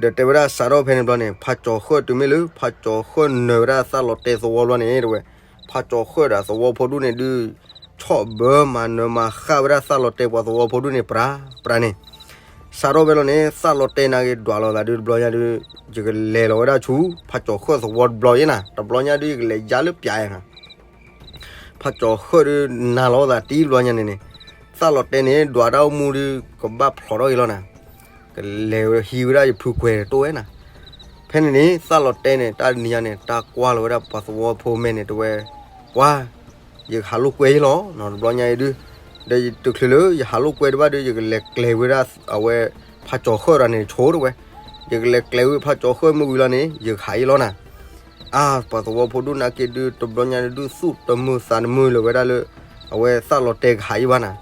ဒီးတဲဝဲဒၣ်စးထီၣ်ဖဲန့ၣ်ဘျီန့ၣ် ဖးကၠီၤဃၢၣ်တုၤမ့ၢ်လၢ ဖးကၠီၤဃၢၣ်နၢၤဝဲဒၣ်သၣ်လီၤတဲာ်သဝီဘျီန့ၣ်တဝဲ ဖးကၠီၤဃၢၣ်ဒီးသဝီဖိဒူၣ်န့ၣ်ဒုး ဆီၣ်ဘၢမၤနၢၤမၤဃၣ်ဝဲဒၣ်သၣ်လီၤတဲာ်ပှၤသဝီဖိဒူၣ်န့ၣ် ပြးပြးန့ၣ်. စးထီၣ်ဖဲလီၤန့ၣ် သၣ်လီၤတဲာ်နာ်က့ဒွးလီၤသးဒုးတဘျီညါဒုး ယကလဲၤလီၤဝဲဒၣ်ဆူ ဖးကၠီၤဃၢၣ်သဝီတဘျီယဲနၤ တဘျီညါဒုး ယကလဲၤယါလၢပၠးယဲနၤ ဖးကၠီၤဃၢၣ်ဒုး နၤလီၤသးတံၢ်တဘျီညါန့ၣ်န့ၣ် သၣ်လီၤတဲာ်န့ၣ် ဒွးတၢ်အိၣ်မူဒုး ကဘၣ်ဖျိးထီၣ်က့ၤလီၤနၤ. ကလဲၤဟံးဝဲဒၣ်ယဖုကွဲၤတတိၢ်ဝဲနၤ. ဖဲန့ၣ်န့ၣ် သၣ်လီၤတဲာ်န့ၣ် တၢ်တနံၤညါန့ၣ် တၢ်ကွၢ်လီၤဝဲဒၣ်ပှၤသဝီဖိမဲာ်န့ၣ် တဝဲ ကွၢ် ယကဟးလိာ်ကွဲယလီၤ တဘျီညါအံၤဒုး ဒီးတချုးလၢယဟးလိာ်ကွဲတဘၣ်ဒုး ယကလဲၤကျဲၤဝဲဒၣ်အဝဲ ဖးကၠီၤဃၢၣ်တဂၤန့ၣ်ဆိတဝဲ ယကလဲၤကျဲၤဝဲဖးကၠီၤဃၢၣ်မ့ၢ်ဝံၤလီၤန့ၣ် ယကဟးအံၤလီၤနၤ. အါ ပှၤသဝီဖိဒူၣ်နာ်က့ဒုး တဘျီညါဒုး သူၣ်တမုာ်သးတမုာ်လၢၤဝဲဒၣ်လၢ အဝဲသၣ်လီၤတဲာ်ကဟးအံၤဘၣ်နၤ.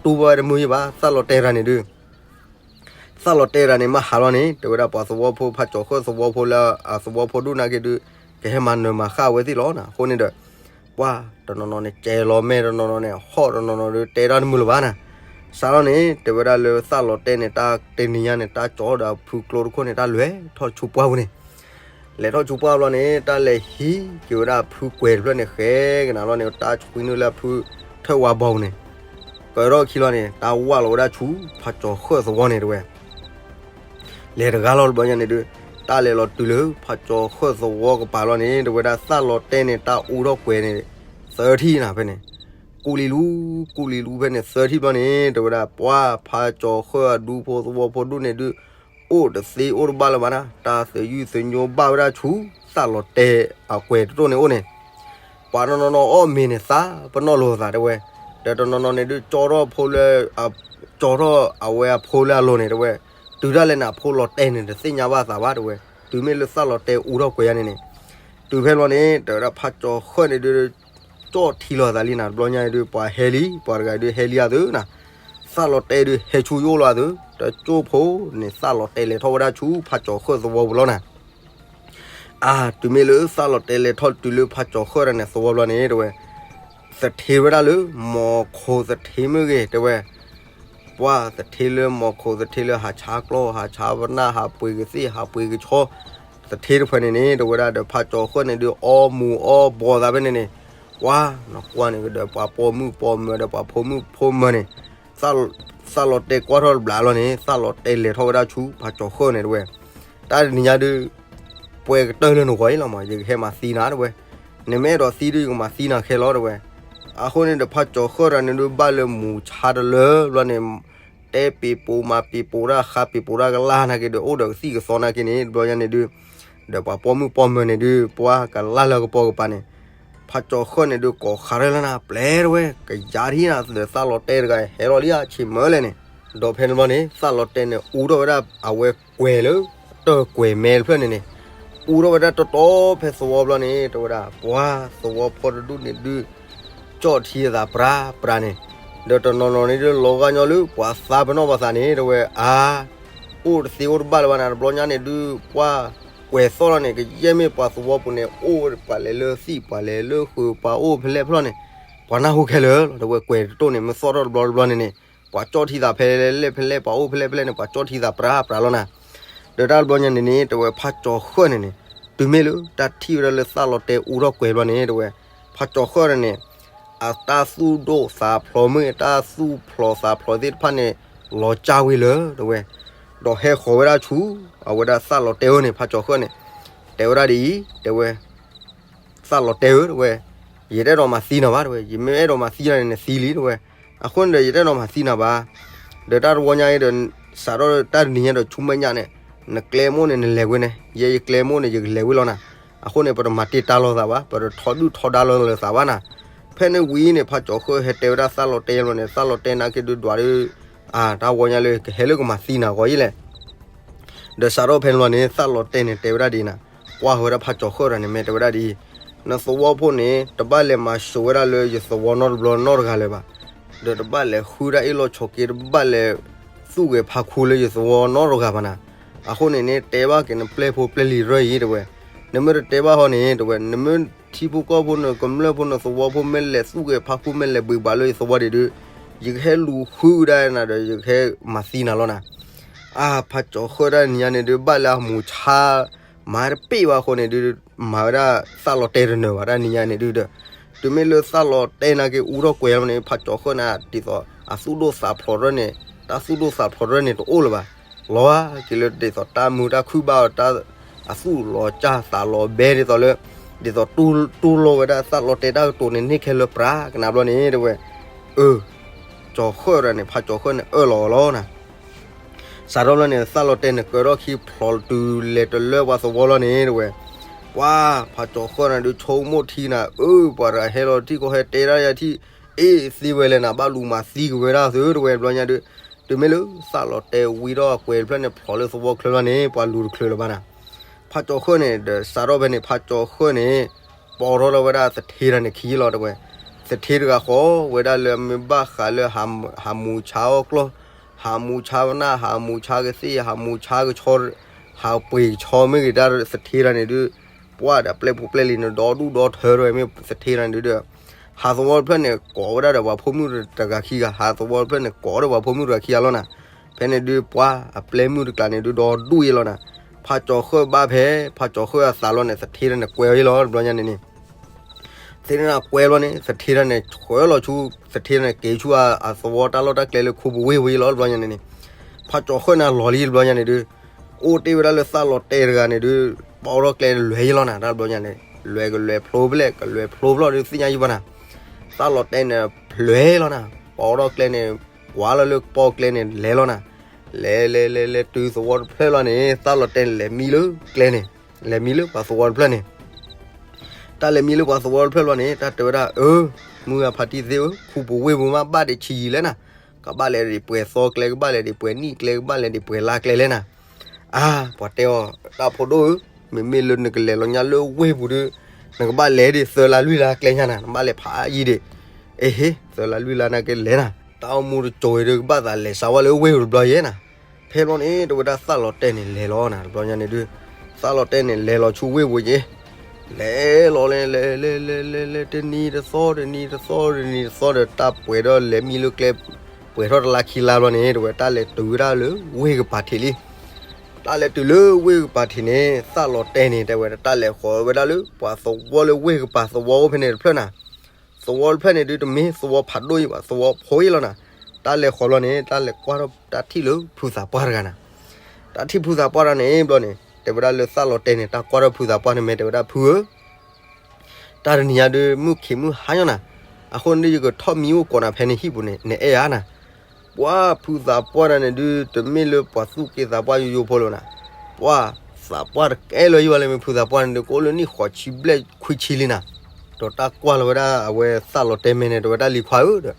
တူၢ်ဘၣ်ဝဲတမုာ်ယံၤဘၣ် သၣ်လီၤတဲာ်တဂၤန့ၣ်ဒုး သၣ်လီၤတဲာ်တဂၤန့ၣ် မ့ၢ်ဟးလီၤန့ၣ် တဲဝဲဒၣ်ပှၤသဝီဖိ ဖးကၠီၤဃၢၣ်သဝီဖိလၢ အသဝီဖိဒူၣ်နာ်က့ဒုး ကဟဲမၤနၢၤမၤဃၣ်ဝဲသ့ၣ်လီၤနၤ. အဃိန့ၣ်ဒီး ပှၢ်တနီၤနီၤန့ၣ် ကဲလီၤမဲာ်တနီၤနီၤန့ၣ် ဟီၣ်တနီၤနီၤဒုး တဲတၢ်တမုာ်လၢၤဘၣ်နၤ. စးထီၣ်န့ၣ် တဲဝဲဒၣ်လၢသၣ်လီၤတဲာ်န့ၣ် တၢ်တနံၤညါန့ၣ် တၢ်ကၠီဒီးအဖုကျိတခိၣ်န့ၣ် တၢ်လဲၤထီၣ်ဆူပှၢ်ပူၤန့ၣ် လဲၤထီၣ်ဆူပှၢ်ဘျီန့ၣ် တၢ်လဲၤဟံးက့ၤဝဲဒၣ်အဖုကွဲၤတဖျၢၣ်န့ၣ် ဃဲကနၤလီၤန့ၣ် တၢ်ဆှံနုာ်လၢအဖုထၢၣ်ဝါဘီပူၤန့ၣ် ကၢထီၣ်ခံလီၤန့ၣ် တၢ်ဝၢ်လီၤဝဲဒၣ်ဆူ ဖးကၠီၤဃၢၣ်သဝီန့ၣ်တဝဲ လဲၤတဂၤလီၤတဘျီညါန့ၣ်ဒုး တၢ်လဲၤလီၤတုၤလၢ ဖးကၠီၤဃၢၣ်သဝီကပၤလီၤန့ၣ် တဲဝဲဒၣ်သၣ်လီၤတဲာ်န့ၣ် တၢ်အူထီၣ်ကွဲၤန့ၣ် သၢထံၣ်နၤဖဲန့ၣ် ကူလံလူ ကူလံလူဖဲန့ၣ် သၢထံၣ်ဘျီန့ၣ် တဲဝဲဒၣ် ပှၢ်ဖးကၠီၤဃၢၣ်အဒူဖိသဝီဖိဒူၣ်န့ၣ်ဒုး အိၣ်တသ့အိၣ်တဘၣ်လၢၤဘၣ်နၤ တၢ်သယုၢ်သညိဘၣ်ဝဲဒၣ်ဆူ သၣ်လီၤတဲာ်အကွဲၤတတိၢ်န့ၣ်အိၣ်န့ၣ် ပှၤတနီၤနီၤအီၣ်မ့ၤန့ၣ် သးပနီၣ်လိာ်သးတဲဝဲ, ဒီးတနီၤနီၤန့ၣ်ဒုး ကၠီထီၣ်ဖိလၢ ကၠီထီၣ်အဝဲအဖိလၢအလိၤန့ၣ်တဲဝဲ, တုၤဒၣ်လဲာ်န့ၣ် အဖိလီၤတဲာ်န့ၣ် တသ့ၣ်ညါဘၣ်သးဘၣ်တဲဝဲ, တုၤမ့ၢ်လၢသၣ်လီၤတဲာ်အူထီၣ်ကွဲၤယါန့ၣ်န့ၣ်, တုၤဖဲလီၤန့ၣ် တဲဝဲဒၣ်ဖးကၠီၤဃၢၣ်န့ၣ်ဒုး ကၠီထံလီၤသးလံနၤ တဘျီညါဒုး ပှၤဟဲလံ ပှၤတဂၤဒုးဟဲလံအသုးနၤ, သၣ်လီၤတဲာ်ဒုးဟဲဆူယအိၣ်လီၤအသုး, တကၠိၢ်ဖိန့ၣ် သၣ်လီၤတဲာ်လဲၤထီၣ်ဝဲဒၣ်ဆူဖးကၠီၤဃၢၣ်သဝီပူၤလီၤနၤ. အါ တုၤမ့ၢ်လၢသၣ်လီၤတဲာ်လဲၤထီၣ်တုၤလၢဖးကၠီၤဃၢၣ်တဂၤန့ၣ်သဝီပူၤလီၤန့ၣ် တဲဝဲ, သထ့ဝဲဒၣ်လၢ မီၤခိၣ်သထ့မ့ၢ်ဂ့ၤ တဲဝဲ, ပှၤသထ့လၢမီၤခိၣ်သထ့လၢဟးဆါကျီ ဟးဆါပနၢ် ဟးပှ့ၤကသ့ၣ် ဟးပှ့ၤကဆီ သထ့တဖၣ်န့ၣ်န့ၣ် တဲဝဲဒၣ်ဒီးဖးကၠီၤဃၢၣ်န့ၣ်ဒုး အီမူၤအီဘီသးဖဲန့ၣ်န့ၣ်, ပှၤနကွၢ်န့ၣ်ကဒီးပှၤပိာ်မုၣ်ပိာ်မၢၤဒီးပှၤဖိမုၣ်ဖိမၢၤန့ၣ်, သၣ်လီၤတဲာ်ကွၢ်ထီၣ်တဘျီလီၤန့ၣ် သၣ်လီၤတဲာ်လဲၤထီၣ်ဝဲဒၣ်ဆူဖးကၠီၤဃၢၣ်န့ၣ်တဲဝဲ, တၢ်တနံၤညါဒုး ပှဲၤကတၢၢ်လၢနဂီၢ်အံၤလီၤမး ယကဟဲမၤသံနၤတဲဝဲ, နမ့ၢ်အဲၣ်ဒိးသံဒုးယကမၤသံနၤခဲလီၤတဲဝဲ. အဃိန့ၣ်ဒီးဖးကၠီၤဃၢၣ်တဂၤန့ၣ်ဒုး ဘၣ်လၢမူၤဆါတလၢဘျီန့ၣ် တဲပ့ၤပိာ်မၤပ့ၤပိာ်တၢ်ဃါပ့ၤပိာ်တၢ်ကလၢ်နာ်က့ဒီး အိၣ်ဒီးကသံၣ်ကသီနာ်က့န့ၣ် တဘျီညါန့ၣ်ဒုး, ဒီးပှၤပိာ်မုၣ်ပိာ်မၢၤန့ၣ်ဒုး ပှၤကလၢ်လၢကပိာ်ကပၤန့ၣ်, ဖးကၠီၤဃၢၣ်န့ၣ်ဒုးကိးဃာ်ရဲလၢနၤ ပျဲတဝဲ ကယၤထံၣ်နၤ သးလီၤတဲာ်တဂၤ ဟဲလီၤလံဧါ ဆံးမၢလဲၣ်န့ၣ်, ဒီးဖဲန့ၣ်ဘျီန့ၣ် သးလီၤတဲာ်န့ၣ် အူထီၣ်ဝဲဒၣ်အဝဲကွဲၤလၢ တၢၢ်ကွဲၤမဲတဖျၢၣ်န့ၣ်န့ၣ် အူထီၣ်ဝဲဒၣ်တီတီဖဲသဝီဘျီန့ၣ် တဲဝဲဒၣ် ပှၤသဝီဖိတဒူၣ်န့ၣ်ဒုး ကၠီၣ်ထံသးပြးပြးန့ၣ်, ဒီးတနီၤနီၤန့ၣ်ဒုးလီၤဂာ်ညီလၢ ပှၤသးပ့ၤနီၣ်ပှၤသးန့ၣ် တဲဝဲ အါ အိၣ်တသ့အိၣ်တဘၣ်လၢၤဘၣ်နၤ တဘျီညါန့ၣ်ဒုး ပှၤကွဲၤသီၣ်လီၤန့ၣ် ကယဲၢ်မ့ၢ်ပှၤသဝီပူၤန့ၣ် အိၣ်ဝဲပှၤလဲၤလၢသံၣ် ပှၤလဲၤလၢဃုာ် ပှၤအိၣ်ဖဲလဲၣ်ဖဲလဲၣ်န့ၣ် ပှၤနၢ်ဟူခဲလၢာ်လီၤ တဲဝဲ ကွဲၤတတိၢ်န့ၣ် မ့ၢ်သီၣ်ထီၣ်တဘျီတဘျီန့ၣ်န့ၣ် ပှၤကၠီၣ်ထံသးဖဲလဲၣ်ဖဲလဲၣ် ပှၤအိၣ်ဖဲလဲၣ်ဖဲလဲၣ်န့ၣ် ပှၤကၠီၣ်ထံသးပြးပြးလီၤနၤ, ဒီးတၢ်တဘျီညါန့ၣ်န့ၣ် တဲဝဲဖးကၠီၤဃၢၣ်န့ၣ်န့ၣ် တုၤမ့ၢ်လၢတၢ်ထံၣ်ဝဲဒၣ်လၢသးလီၤတဲာ်အူထီၣ်ကွဲၤဘျီန့ၣ် တဲဝဲ ဖးကၠီၤဃၢၣ်န့ၣ်န့ၣ် အတၢ်သူၣ်ဒိၣ်သးဖျိးမ့ၢ် တၢ်သူၣ်ဖျိးသးဖျိးသ့ၣ်တဖၣ်န့ၣ် လီၤကၢ်ဝံၤလၢ တဲဝဲ, ဒီးဟဲဃီၤဝဲဒၣ်ဆူ အဝဲဒၣ်သးလီၤတဲာ်အအိၣ်န့ၣ် ဖးကၠီၤဃၢၣ်န့ၣ် တဲဝဲဒၣ်ဒ်အံၤ တဲဝဲ သးလီၤတဲာ်ဧၢ တဲဝဲ, ယတအဲၣ်ဒိးမၤသံနၤဘၣ် တဲဝဲ, ယမ့ၢ်အဲၣ်ဒိးမၤသံနၤန့ၣ် နသံလံ တဲဝဲ, အဃိန့ၣ်ဒီး ယတအဲၣ်ဒိးမၤသံနၤဘၣ်, ဒီးတၢ်တဝီညါအံၤဒီး စးထီၣ်တၢ်တနံၤညါဒီးဆူမဲာ်ညါန့ၣ် နကျဲမ့ၢ်အိၣ်န့ၣ် နလဲၤဝဲန့ၣ် ယဲယကျဲမ့ၢ်အိၣ်န့ၣ် ယကလဲၤဝဲလီၤနၤ, အဃိန့ၣ် ပတမၤတ့ၢ်တၢ်လိာ်သးဘၣ် ပတထီဒုၣ်ထီဒါလိာ်သးဘၣ်နၤ, ဖဲန့ၣ်ဝံၤန့ၣ် ဖးကၠီၤဃၢၣ်ဟဲတဲဝဲဒၣ်သးလီၤတဲာ်လီၤန့ၣ် သးလီၤတဲာ်နာ်က့ဒုးဒွးဒုး, အတၢ်ဝီညါလၢကဟဲလၢကမၤသံနၤဂီၤအံၤလဲၣ် ဒီးစးထီၣ်ဖဲန့ၣ်လီၤန့ၣ် သးလီၤတဲာ်န့ၣ် တဲဝဲဒၣ်ဒ်အံၤနၤ, ကွၢ်ဝဲဒၣ်ဖးကၠီၤဃၢၣ်တဂၤန့ၣ် မ့ၢ်တဲဝဲဒၣ်ဒ်အံၤ, နသဝီဖိန့ၣ် တဘၣ်လဲၤမၤစိာ်ဝဲဒၣ်လၢယသဝီနီတဘျီနီတဂၤလၢၤဘၣ်, ဒီးတဘၣ်လဲၤဃုဒၣ်အ့ၣ်လိာ်ဆိးက့ တဘၣ်လဲၤသူၣ်ဂဲၤဖးခူလၢယသဝီနီတဂၤဘၣ်နၤ, အဃိန့ၣ်န့ၣ် တဲဘၣ်က့ၤနပျဲၢ်ဖိပျဲၢ်လံၤတဖၣ်အံၤ တဲဝဲ, နမ့ၢ်တတဲဘၣ်ဟီန့ၣ် တဲဝဲ နမ့ၢ်ထံဖိကီၢ်ဖိ နကမျၢၢ်ဖိ နသဝီဖိ မ့ၢ်လဲၤသူၣ်ဂဲၤဖးခူ မ့ၢ်လဲၤဘှံးဘၣ်လၢယသဝီဒံးဒုး ယကဟဲလူၤဃုဒၣ်နၤဒီး ယကဟဲမၤသံနၤလီၤနၤ, အါ ဖးကၠီၤဃၢၣ်တၢ်နံၤညါန့ၣ်ဒုး ဘၣ်လၢအမူၤဆါ မၤတပ့ၢ်ဘၣ်အဃိန့ၣ်ဒုး မၤဝဲဒၣ်သးလီၤတဲာ်တနၢၤဘၣ် တၢ်နံၤညါန့ၣ်ဒုးဒီး, တုၤမ့ၢ်လၢသးလီၤတဲာ်နာ်က့အူထီၣ်ကွဲၤလီၤန့ၣ် ဖးကၠီၤဃၢၣ်န့ၣ် ဒ်သိးအသူၣ်ဒိၣ်သးဖျိးတဖၣ်န့ၣ် တၢ်သူၣ်ဒိၣ်သးဖျိးတဖၣ်န့ၣ်တအိၣ်လၢၤဘၣ်, လီၤက့ၤလၢဒ်သိးတၢ်မုာ်တၢ်ခုၣ်ဘၣ်အီၤ တၢ်အသူၣ်လီၤကၢ်သးလီၤဘဲဒ်သိးလၢ ဒ်သိးတူၢ်လိာ်ဝဲဒၣ်သးလီၤတဲာ်တၢ်ကတိၤန့ၣ် န့ၢ်ခဲလၢာ်ပြးကနၣ်ဘျီန့ၣ် တဲဝဲ, အၢ ကၠီၤဃၢၣ်ဒီးန့ၣ် ဖးကၠီၤဃၢၣ်န့ၣ်အၢၣ်လီၤအီၤလီၤနၤ, စးထီၣ်ဘျီန့ၣ် သးလီၤတဲာ်န့ၣ် ကၢထီၣ်ခံဖျိးတုၤလဲၤတလၢပှၤသဝီလီၤန့ၣ် တဲဝဲ, ပှၤ ဖးကၠီၤဃၢၣ်န့ၣ်ဒုး ဆိကမိၣ်ထံနၤ အၢ ပှၤတဂၤဟဲလီၤထံၣ်ကီး ဟဲတဲဒၣ်ယၤထံၣ် အ့ၣ်သ့ဝဲလဲၣ်နၤ ဘၣ်လူၤမၤသံက့ၤဝဲဒၣ်သု တဲဝဲ ဘျီညါဒုး, တုၤမ့ၢ်လၢသးလီၤတဲာ်ဝံထီၣ်အကွဲၤတဖျၢၣ်န့ၣ် ဖျိးလၢသဝီချၢလီၤန့ၣ် ပှၤလူၤတချုးလၢၤဘၣ်နၤ, ဖးကၠီၤဃၢၣ်န့ၣ် ဒီးစးထီၣ်ဖဲန့ၣ် ဖးကၠီၤဃၢၣ်န့ၣ် ပိာ်ထီၣ်လီၤဝဲဒၣ်သထ့တဂၤန့ၣ်ခံလီၤ တဲဝဲ, သထ့တဂၤဃီဝဲဒၣ်လၢအမ့ၢ်ဘၣ်ဃးလၢ ဟးမူၤဆါအီၣ်ကျီၢ်, ဟးမူၤဆါဝနၢ် ဟးမူၤဆါကသ့ၣ် ဟးမူၤဆါကဆီ ဟးပှ့ၤကဆီမ့ၢ်ဂ့ၤ တၢ်သထ့တဂၤန့ၣ်ဒုး, ပှၤဒီးပျဲၢ်ဖိပျဲၢ်လံၤန့ၣ် ဒီဒူၣ်ဒီထၢ တဲဝဲ မ့ၢ်သထ့တဂၤန့ၣ်ဒုးဒီး ဟးသဝီတဖျၢၣ်န့ၣ် ကိးဝဲဒၣ်ဒီးပှၤဖိမုၣ်တဂၤခံဂၤ ဟးသဝီတဖျၢၣ်န့ၣ် ကိးဒီးပှၤဖိမုၣ်တဂၤခံဂၤလီၤနၤ, ဖဲန့ၣ်ဒုးပှၤအပျဲၢ်မုၣ်တကျါန့ၣ်ဒုး ဒီဒူၣ်အံၤလီၤနၤ, ဖးကၠီၤဃၢၣ်ဘၣ်ဖဲ ဖးကၠီၤဃၢၣ်အသးလီၤန့ၣ် သထ့တဂၤန့ၣ်ကွဲအီၤအံၤလီၤ တဘျီညါန့ၣ်န့ၣ် သထ့တဂၤန့ၣ်ကွဲလီၤန့ၣ် သထ့တဂၤန့ၣ် ဆှၢလီၤဆူ သထ့တဂၤန့ၣ် က့ၤဆူအသဝီတၢ်လီၢ်တၢ်ကျဲလၢခိပူၤဝ့ၢ်ဝဲအံၤလီၤ တဘျီညါန့ၣ်န့ၣ်, ဖးကၠီၤဃၢၣ်န့ၣ်လီၤလံ တဘျီညါန့ၣ်ဒုး, အိၣ်တ့ၢ်ဝဲဒၣ်လၢသးလီၤတဲာ်တဂၤန့ၣ်ဒုး, ပိာ်ထီၣ်ကျဲလွဲၤယံၤလီၤနၤ တၢ်တဘျီညါန့ၣ်, လွဲၤကလွဲၤဖျိဖဲလဲၣ် ကလွဲၤဖျိဖဲလဲၣ်ဒုးသ့ၣ်ညါယံၤဘၣ်နၤ, သးလီၤတဲာ်န့ၣ် လွဲၤလီၤနၤ, ပိာ်ထီၣ်ကျဲန့ၣ် ကွၢ်လီၤလၢပိာ်ကျဲန့ၣ် လဲၤလီၤနၤ, လဲၤလဲၤလဲၤလဲၤတုၤသဝီတဖျၢၣ်လီၤန့ၣ် သးလီၤတဲာ်န့ၣ် လဲၤမံလၢကျဲန့ၣ်, လဲၤမံလၢပှၤသဝီတဖျၢၣ်န့ၣ် တၢ်လဲၤမံလၢပှၤသဝီတဖျၢၣ်လီၤန့ၣ် တၢ်တဲဝဲဒၣ် အၢ, မုၢ်ဂၤဖါတံၢ်သ့ၣ်ဧၢ, ခိပူၤဝ့ၢ်ပူၤမး ဘၣ်ဒံးဆံးယံာ်လဲၣ်နၤ, ကဘၣ်လဲၤဒံးပှဲၤသီကျဲ ကဘၣ်လဲၤဒံးပှဲၤနံၣ်ကျဲ ကဘၣ်လဲၤဒံးပှဲၤလါကျဲလဲၣ်နၤ, အါ, ပှၤတဲအီၤ တၢ်ဖိဒိၣ်ဧၢ, မ့မ့ၢ်လၢနကလဲၤလီၤညါလၢဝ့ၢ်ပူၤဒီး နကဘၣ်လဲၤဒံးသၢလါလွံၢ်လါကျဲညါနၤ, နဘၣ်လဲၤဖးယံာ်ဒံး, အ့ဟ့, သၢလါလွံၢ်လါနာ်က့လဲၤနၤ, တၢ်အိၣ်မူတစိၤအံၤဒီး ကဘၣ်သးလဲၤစးဝါလၢဝ့ၢ်ပူၤတဘျီယဲနၤ, ဖဲဘျီန့ၣ် တဝဲဒၣ်သးလီၤတဲာ်န့ၣ်လဲၤလီၤနၤ တဘျီညါန့ၣ်ဒုး, သးလီၤတဲာ်န့ၣ်လဲၤလီၤဆူဝ့ၢ်ပူၤယဲ, လဲၤလီၤလဲၤလဲၤလဲၤလဲၤလဲၤလဲၤ တနံၤတသီ တနံၤတသီ တနံၤတသီဒီး တၢ်ပှဲၤထီၣ်လဲၤမံလၢကျဲ, ပှဲၤထီၣ်တလါခံလါဘျီန့ၣ် တဝဲတၢ်လဲၤတုၤဝဲဒၣ်လၢဝ့ၢ်ကပၤထံးလံ, တၢ်လဲၤတုၤလၢဝ့ၢ်ကပၤထံးန့ၣ် သးလီၤတဲာ်န့ၣ် တဝဲတၢ်လဲၤဃီၤဝဲဒၣ်လၢ ပှၤသဝီလၢဝ့ၢ်ကပၤသဝီအိၣ်ဖဲန့ၣ်တဖျၢၣ်နၤ သဝီတဖျၢၣ်န့ၣ်ဒုး တမ့ၢ်သဝီဖးဒိၣ်အံၤဘၣ် သဝီဖိအံၤလီၤနၤ, တၢ်လဲၤဃီၤဘျီန့ၣ် တၢ်လဲၤကွၢ်ထီၣ်တၢ်ထံၣ်လၢဖုသးပှၢ်တဂၤနၤ, တၢ်ထံၣ်ဖုသးပှၢ်တဂၤန့ၣ်ဘျီန့ၣ် တဲဝဲဒၣ်လၢသးလီၤတဲာ်န့ၣ် တၢ်ကွၢ်ထီၣ်ဖုသးပှၢ်န့ၣ် မ့ၢ်တဲဝဲဒၣ် ဖုဧၢ တၢ်တနံၤညါဒုး မုၢ်ခံးမုၢ်ဟါညီနၤ, အဃိန့ၣ်ဒုး ယကထီၣ်မံအိၣ်ကိးနၤဖဲန့ၣ်ဟံၣ်ပူၤန့ၣ် နအဲၣ်ဧါနၤ, ပှၤဖုသးပှၢ်တဂၤန့ၣ်ဒုး တမ့ၢ်လၢပှၤသူၣ်က့သးပှၢ်ယိယိဖိလၢၤနၤ, ပှၤသးပှၢ်တကဲလၢၤယံၤဘၣ်လၢမ့ၢ်ဖုသးပှၢ်န့ၣ်ဒုး ကအိၣ်လၢနံၣ်ဃိးဆံဘျဲၣ်ခွံဆံလံနၤ, ဒီးတၢ်ကွၢ်လီၤဝဲဒၣ်အဝဲသးလီၤတဲမဲာ်န့ၣ် တဲဝဲတၢ်လံၤခွါဧၢဒီး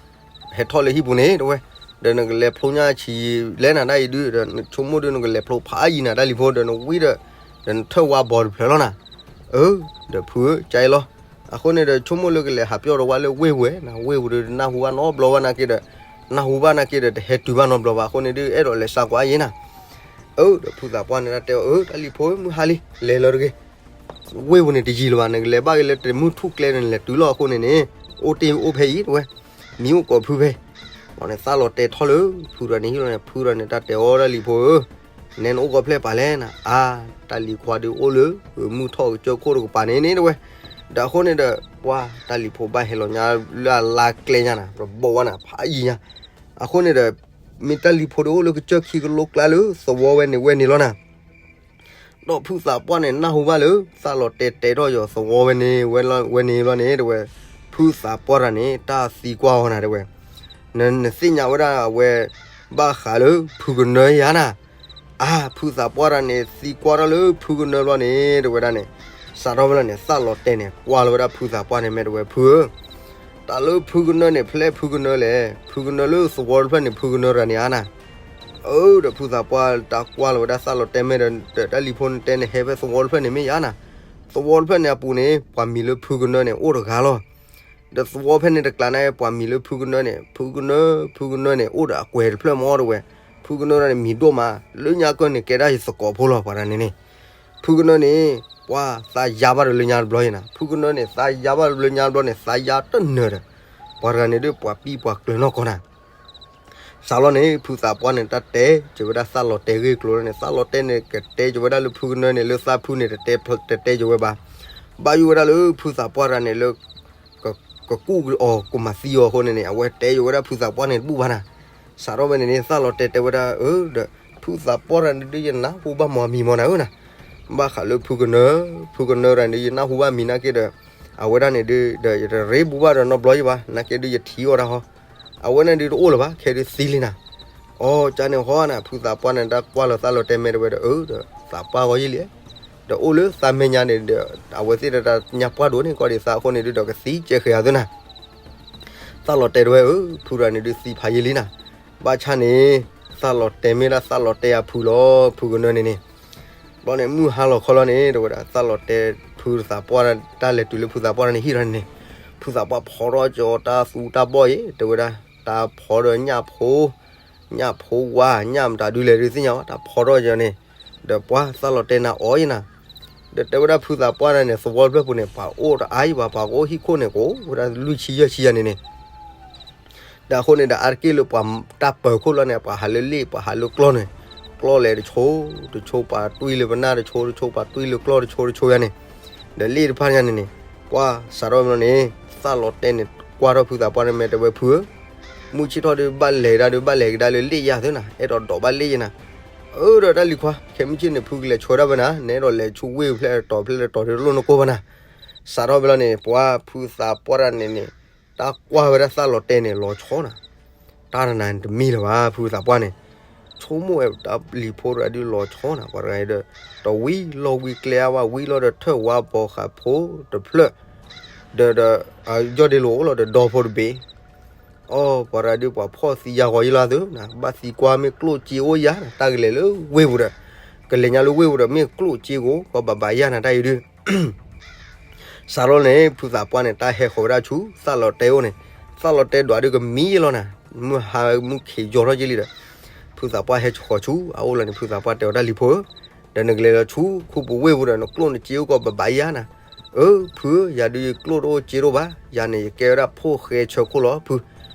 ဟဲထီၣ်လၢဟံၣ်ပူၤန့ၣ် တဲဝဲ, ဒီးနကလဲၤဖျိညါဆံးလဲၣ်နၤဒၣ်အံၤဒုး ဒီးနဆိကမိၣ်ဒုး နကလဲၤဖျိဖးအါယံၤနၤတၢ်လံၤဖိ ဒီးနဝံဒီး ဒီးနထၢၣ်ဝါဘီတဖျၢၣ်လီၤနၤ. အၢ ဒီးဖုဧၢ ကါအံၤလီၤ. အဃိန့ၣ်ဒီး ဆိကမိၣ်လၢကလဲၤဟးပျီၢ်ဒီးဝဲလၢဝ့ၢ်ပူၤဝဲနၤ, ဝ့ၢ်ပူၤဒီးနၢ်ဟူဘၣ်နီတဘျီဘၣ်နာ်က့ဒီး နၢ်ဟူဘၣ်နာ်က့ဒီး တဟဲတုၤဘၣ်နီတဘျီဘၣ်. အဃိန့ၣ်ဒုး အဲၣ်ဒိးလဲၤစါကွၢ်အါယံၤနၤ. အၢ ဒီးဖုသးပှၢ်န့ၣ်တၢ်တဲအီၤ အၢ တၢ်လံၤဖိဧၢ မုၢ်ဟါလံ လဲၤလၢတဂ့ၤ ဝ့ၢ်ပူၤန့ၣ်တယံၤလၢၤဘၣ်, နကလဲၤဘၣ်က့ၤလၢတမုၢ်ထူၣ်ကျဲန့ၣ် နလဲၤတုၤလီၤ. အဃိန့ၣ်န့ၣ် အိၣ်တ့ၢ်အိၣ်ဖဲအံၤ တဲဝဲ, မံၤအိၣ်ကိးဖုဖဲ ဘီန့ၣ် သးလီၤတဲာ်ထီၣ်လၢ ဖုရၤန့ၣ်ဟံၣ်လီၤန့ၣ်, ဖုရၤန့ၣ် တၢ်တဲအီၤ တၢ်လံၤဖိဧၢ, နဲနအိၣ်ကီၢ်ဖျဲၣ်ပာ်လဲၣ်နၤ. အါ တၢ်လံၤခွါဒုးအိၣ်လၢ မုၢ်ထီၣ်ကစၢၢ်ခိၣ်တကပၤန့ၣ်န့ၣ် တဲဝဲ. ဒီးအဃိန့ၣ်ဒီး ပှၤတၢ်လံၤဖိဘၣ်ဟဲလီၤညါလၢအလါကျဲညါနၤ, ဘီဝဲနၤ ဖးယံၤညါ. အဃိန့ၣ်ဒီး မ့ၢ်တၢ်လံၤဖိဒုးအိၣ်လၢကစၢၢ်ခံကလိကျါလၢသဝီဝဲန့ၣ်ဝဲန့ၣ်လီၤနၤ. ဒီးဖုသးပှၢ်န့ၣ် နၢ်ဟူဘၣ်လၢ သးလီၤတဲာ်တဲာ်ထီၣ်ယီၤသဝီဝဲန့ၣ် ဝဲန့ၣ်လီၤန့ၣ် တဲဝဲ, ဖုသးပှၢ်တဂၤန့ၣ် တၢ်သံကွၢ်အီၤနၤ တဲဝဲ, နသ့ၣ်ညါဝဲဒၣ်အဝဲ ဘၣ်ဃးလၢဖုကနၢယၤနၤ. အါ ဖုသးပှၢ်တဂၤန့ၣ် သံကွၢ်ထီၣ်လၢဖုကနၢဘျီန့ၣ် တဲဝဲဒၣ်န့ၣ်, စးထီၣ်ဝဲလီၤန့ၣ် သးလီၤတဲာ်န့ၣ် ကွၢ်လီၤဝဲဒၣ်ဖုသးပှၢ်န့ၣ် မ့ၢ်တဲဝဲ ဖုဧၢ တၢ်လၢဖုကနၢန့ၣ် ဖဲလဲၣ်ဖုကနၢလဲၣ်, ဖုကနၢလၢသဝီတဖျၢၣ်န့ၣ် ဖုကနၢတဂၤန့ၣ်ဧါနၤ. အၢ ဒီးဖုသးပှၢ်တၢ်ကွၢ်လီၤဝဲဒၣ်သးလီၤတဲာ် မ့ၢ်ဒီး တၢ်လံၤဖိန့ၣ်တဲန့ၣ် ဟဲဖဲသဝီတဖျၢၣ်န့ၣ်မ့ၢ်ယၤနၤ. သဝီတဖျၢၣ်န့ၣ်အပူၤန့ၣ် ပှၤမံၤလၢဖုကနၢန့ၣ် အိၣ်တဂၤလီၤ. ဒီးသဝီဖဲန့ၣ်တကျါန့ၣ် ပှၤမံၤလၢဖုကနၢန့ၣ် ဖုကနၢ ဖုကနၢန့ၣ် အိၣ်ဒီးအကွဲၤတဖျၢၣ်မ့ၢ်တဲဝဲ, ဖုကနၢတဂၤန့ၣ် မံၤဒိၣ်မး လၢညါကၢၢ်န့ၣ် ကဲဒၣ်ယသကိးဖိလီၤ ပှၤတဂၤန့ၣ်န့ၣ်. ဖုကနၢန့ၣ် ပှၤသးယါဘၣ်ဒီးလၢညါတဘျီယၤနၤ, ဖုကနၢန့ၣ် သးယါဘၣ်ဒီးလၢညါတဘျီန့ၣ် သးယါတနၢၤဒီး ပှၤတဂၤန့ၣ်ဒုး ပှၤပံပှၤကျၢၤနီၢ်ကီၢ်နၤ. စးလီၤန့ၣ် ဖုသးပှၢ်န့ၣ် တၢ်တဲက့ၤဝဲဒၣ်သးလီၤတဲာ်ဂ့ၢ်ကျိၤလီၤန့ၣ်, သးလီၤတဲာ်န့ၣ် ကတဲက့ၤဝဲဒၣ်လၢဖုကနၢန့ၣ် လၢသးဖုန့ၣ် တတဲ တတဲက့ၤဝဲဘၣ်. ဘၣ်ယိၣ်ဝဲဒၣ်လၢဖုသးပှၢ်တဂၤန့ၣ်လၢ ကကူၣ်အီၤ ကမၤသံအီၤအဃိန့ၣ်န့ၣ် အဝဲတဲက့ၤဝဲဒၣ်ဖုသးပှၢ်န့ၣ်တဘူၣ်ဘၣ်နၤ. စးထီၣ်ဝဲန့ၣ်န့ၣ် သးလီၤတဲာ်တဲဝဲဒၣ် အၢ ဒီး ဖုသးပှၢ်တဂၤန့ၣ်ဒုး ယနၢ်ဟူဘၣ်မီၤအမံၤမီၤနၤဧၢနၤ. ဘၣ်ဃးလၢဖုကနၢ, ဖုကနၢတဂၤန့ၣ်ဒုး ယနၢ်ဟူဘၣ်မံၤနာ်က့ဒီး အဝဲဒၣ်န့ၣ်ဒုး ဒီးယတရ့ဘူးဘၣ်ဒီးနီတဘျီယဘၣ်, နာ်က့ဒုးယထံၣ်အီၤတၢ်ဟီ, အဝဲန့ၣ်ဒုးတအိၣ်လၢၤဘၣ် ခဲဒုးသံလံနၤ. အီ ကန့ၣ်ဟီနၤ ဖုသးပှၢ်န့ၣ် တၢ်ကွၢ်လီၤသးလီၤတဲာ် မ့ၢ်တဲဝဲဒီး အၢ ဒီးသးပှၢ်ဂီၢ်ယံာ်လံ, ဒီးအိၣ်လၢသးမဲာ်ညါန့ၣ်ဒီး အဝဲသ့ၣ်တၢ်ညါပှၢ်ဒိၣ်န့ၣ် ကီၢ်ဒံးသးအဃိန့ၣ်ဒုး ဒီးကသံကဲဃဲၤအီၤသုနၤ. သးလီၤတဲာ်တဲဝဲ အၢ ဖုတဂၤန့ၣ်ဒုးသံဖးယံာ်လံနၤ. ဘၣ်ဆၣ်န့ၣ် သးလီၤတဲာ်မ့ၢ်ဒၣ်သးလီၤတဲာ်အဖုလီၤ ဖုကနၢန့ၣ်န့ၣ်. ဘျီန့ၣ် မုၢ်ဟါလီၤခီလီၤန့ၣ် တဲဝဲဒၣ် သးလီၤတဲာ်ဖုသးပှၢ် တၢ်လဲၤတုၤလၢဖုသးပှၢ်တဂၤန့ၣ်ဟံၣ်တဂၤန့ၣ်န့ၣ်, ဖုသးပှၢ်ဖီထီၣ်က့ၤအီၤတၢ်သူတၢ်ဘီၣ်အံၤ တဲဝဲဒၣ် တၢ်ဖီဒီးညၣ်ဖိ ညၣ်ဖိဝါ ညၣ်မတၤဒုလဲၣ်ဒုးသ့ၣ်ညါဝဲ တၢ်ဖီထီၣ်က့ၤအီၤန့ၣ်, ဒီးပှၤသးလီၤတဲာ်နၤအီၤအံၤနၤ. ဒီးတဲဝဲဒၣ်ဖုသးပှၢ်တဂၤန့ၣ် သဝီတဖျၢၣ်ပူၤန့ၣ် ပှၤအိၣ်တအါအံၤဘၣ် ပှၤကအိၣ်ဟံၣ်ခိၣ်န့ၣ် ကအိၣ်ဝဲဒၣ်လွံၢ်ဆံယဲၢ်ဆံယၤန့ၣ်န့ၣ် ဒီးအဃိန့ၣ်ဒီး အါတက့ၢ်လၢပှၤတၢ်ပၢၤခိၣ်လီၤန့ၣ် ပှၤဟးလၢလ့ၣ် ပှၤဟးလၢကျီၢ်န့ၣ်, ကျီၢ်လဲၤတဆိ တဆိ ပှၤတွံၢ်လၢပနၢ်တဆိ တဆိ ပှၤတွံၢ်လၢကျီၢ်တဆိ တဆိယၤန့ၣ်, ဒီးလ့ၣ်တဖၣ်ညါန့ၣ်န့ၣ်, ပှၤစးထီၣ်မ့ၢ်န့ၣ် သးလီၤတဲာ်န့ၣ် ကွၢ်ထီၣ်ဖုသးပှၢ်န့ၣ် မ့ၢ်တဲဝဲဖုဧၢ, မုၢ်ဆ့ၣ်ထီၣ်ဒုးဘၣ်လဲၤကဒါလၢလ့ၣ်ယၤသုနၤ, အဲၣ်ဒိးဒိးဘၣ်လ့ၣ်ယၤနၤ. အၢ ဒီးတၢ်လံၤခွါ ခဲမုၢ်ဆ့ၣ်န့ၣ် ဖုကလဲၤဆှၢဒၣ်ဝဲနၤ, နအဲၣ်ဒိးလဲၤဆူဝ့ၢ်ဖျဲၣ်တီၤဖျဲၣ်တီၤဒုးတလိၣ်နကိၢ်ဘၣ်နၤ. စးထီၣ်ဖဲလီၤန့ၣ် ပှၤဖုသးပှၢ်တဂၤန့ၣ်န့ၣ် တၢ်ကွၢ်ဝဲဒၣ်သးလီၤတဲာ်န့ၣ် လီၤဆီနၤ, တၢ်တနၤန့ၣ်တမံၤလၢၤဘၣ် ဖုသးပှၢ်န့ၣ်, ဆိကမိၣ်ဝဲတၢ်လံၤဖိတဂၤဒုးလီၤဆီနၤ ပှၤတဂၤဒီး, တဝံၤလီၢ်ဝံၤကျဲအါဘၣ် ဝံၤလီၤဒီးထၢၣ်ဝါဘီဃးဖိတဖျၢၣ်, ဒီး ဒီး ယီၢ်ဒ့လိာ်အိၣ်လီၤဒီးဒီဖိတဘ့ၣ် အီ ပှၤတဂၤဒုးပှၤဖီၣ်သံယၤဂီၤယံလီၤသုနၤ, ဘၣ်သံကွၢ်မ့ၢ်ကျိၣ်စ့အိၣ်ယၤနၤ, တၢ်ကလဲၤလၢဝ့ၢ်ပူၤဒီး, ကလဲၤညါလၢဝ့ၢ်ပူၤဒီး မ့ၢ်ကျိၣ်စ့ကအိၣ် ကီဘၣ်ဘၣ်ယၤနၤ တၢ်အံၤဒုး စးထီၣ်န့ၣ် ဖုသးပှၢ်န့ၣ် တၢ်ဟဲဃီၤဝဲဒၣ်ဆူ သးလီၤတဲာ်အိၣ်န့ၣ်, သးလီၤတဲာ်ဒွးဒုးကမံလီၤနၤ, မုၢ်ဟါမုၢ်ခံးယီၤထီၣ်က့ၤလံဒီး, ဖုသးပှၢ်ဟဲဃီၤဆူ အအိၣ်လီၤန့ၣ် ဖုသးပှၢ်တဲအီၤတၢ်လံၤဖိဧၢ, ဒီးနကလဲၤလီၤဆူ ခူပူၤဝ့ၢ်ပူၤဒီး နကျိၣ်နစ့အိၣ်ကီဘၣ်ဘၣ်ယၤနၤ, အၢ ဖုဧၢ ယၤဒုးယကျိၣ်တအိၣ်စ့တအိၣ်ဘၣ်, ယၤန့ၣ် ယကဲဝဲဒၣ်ဖိၣ်ဃဲဆၢခိၣ်လီၤဖု,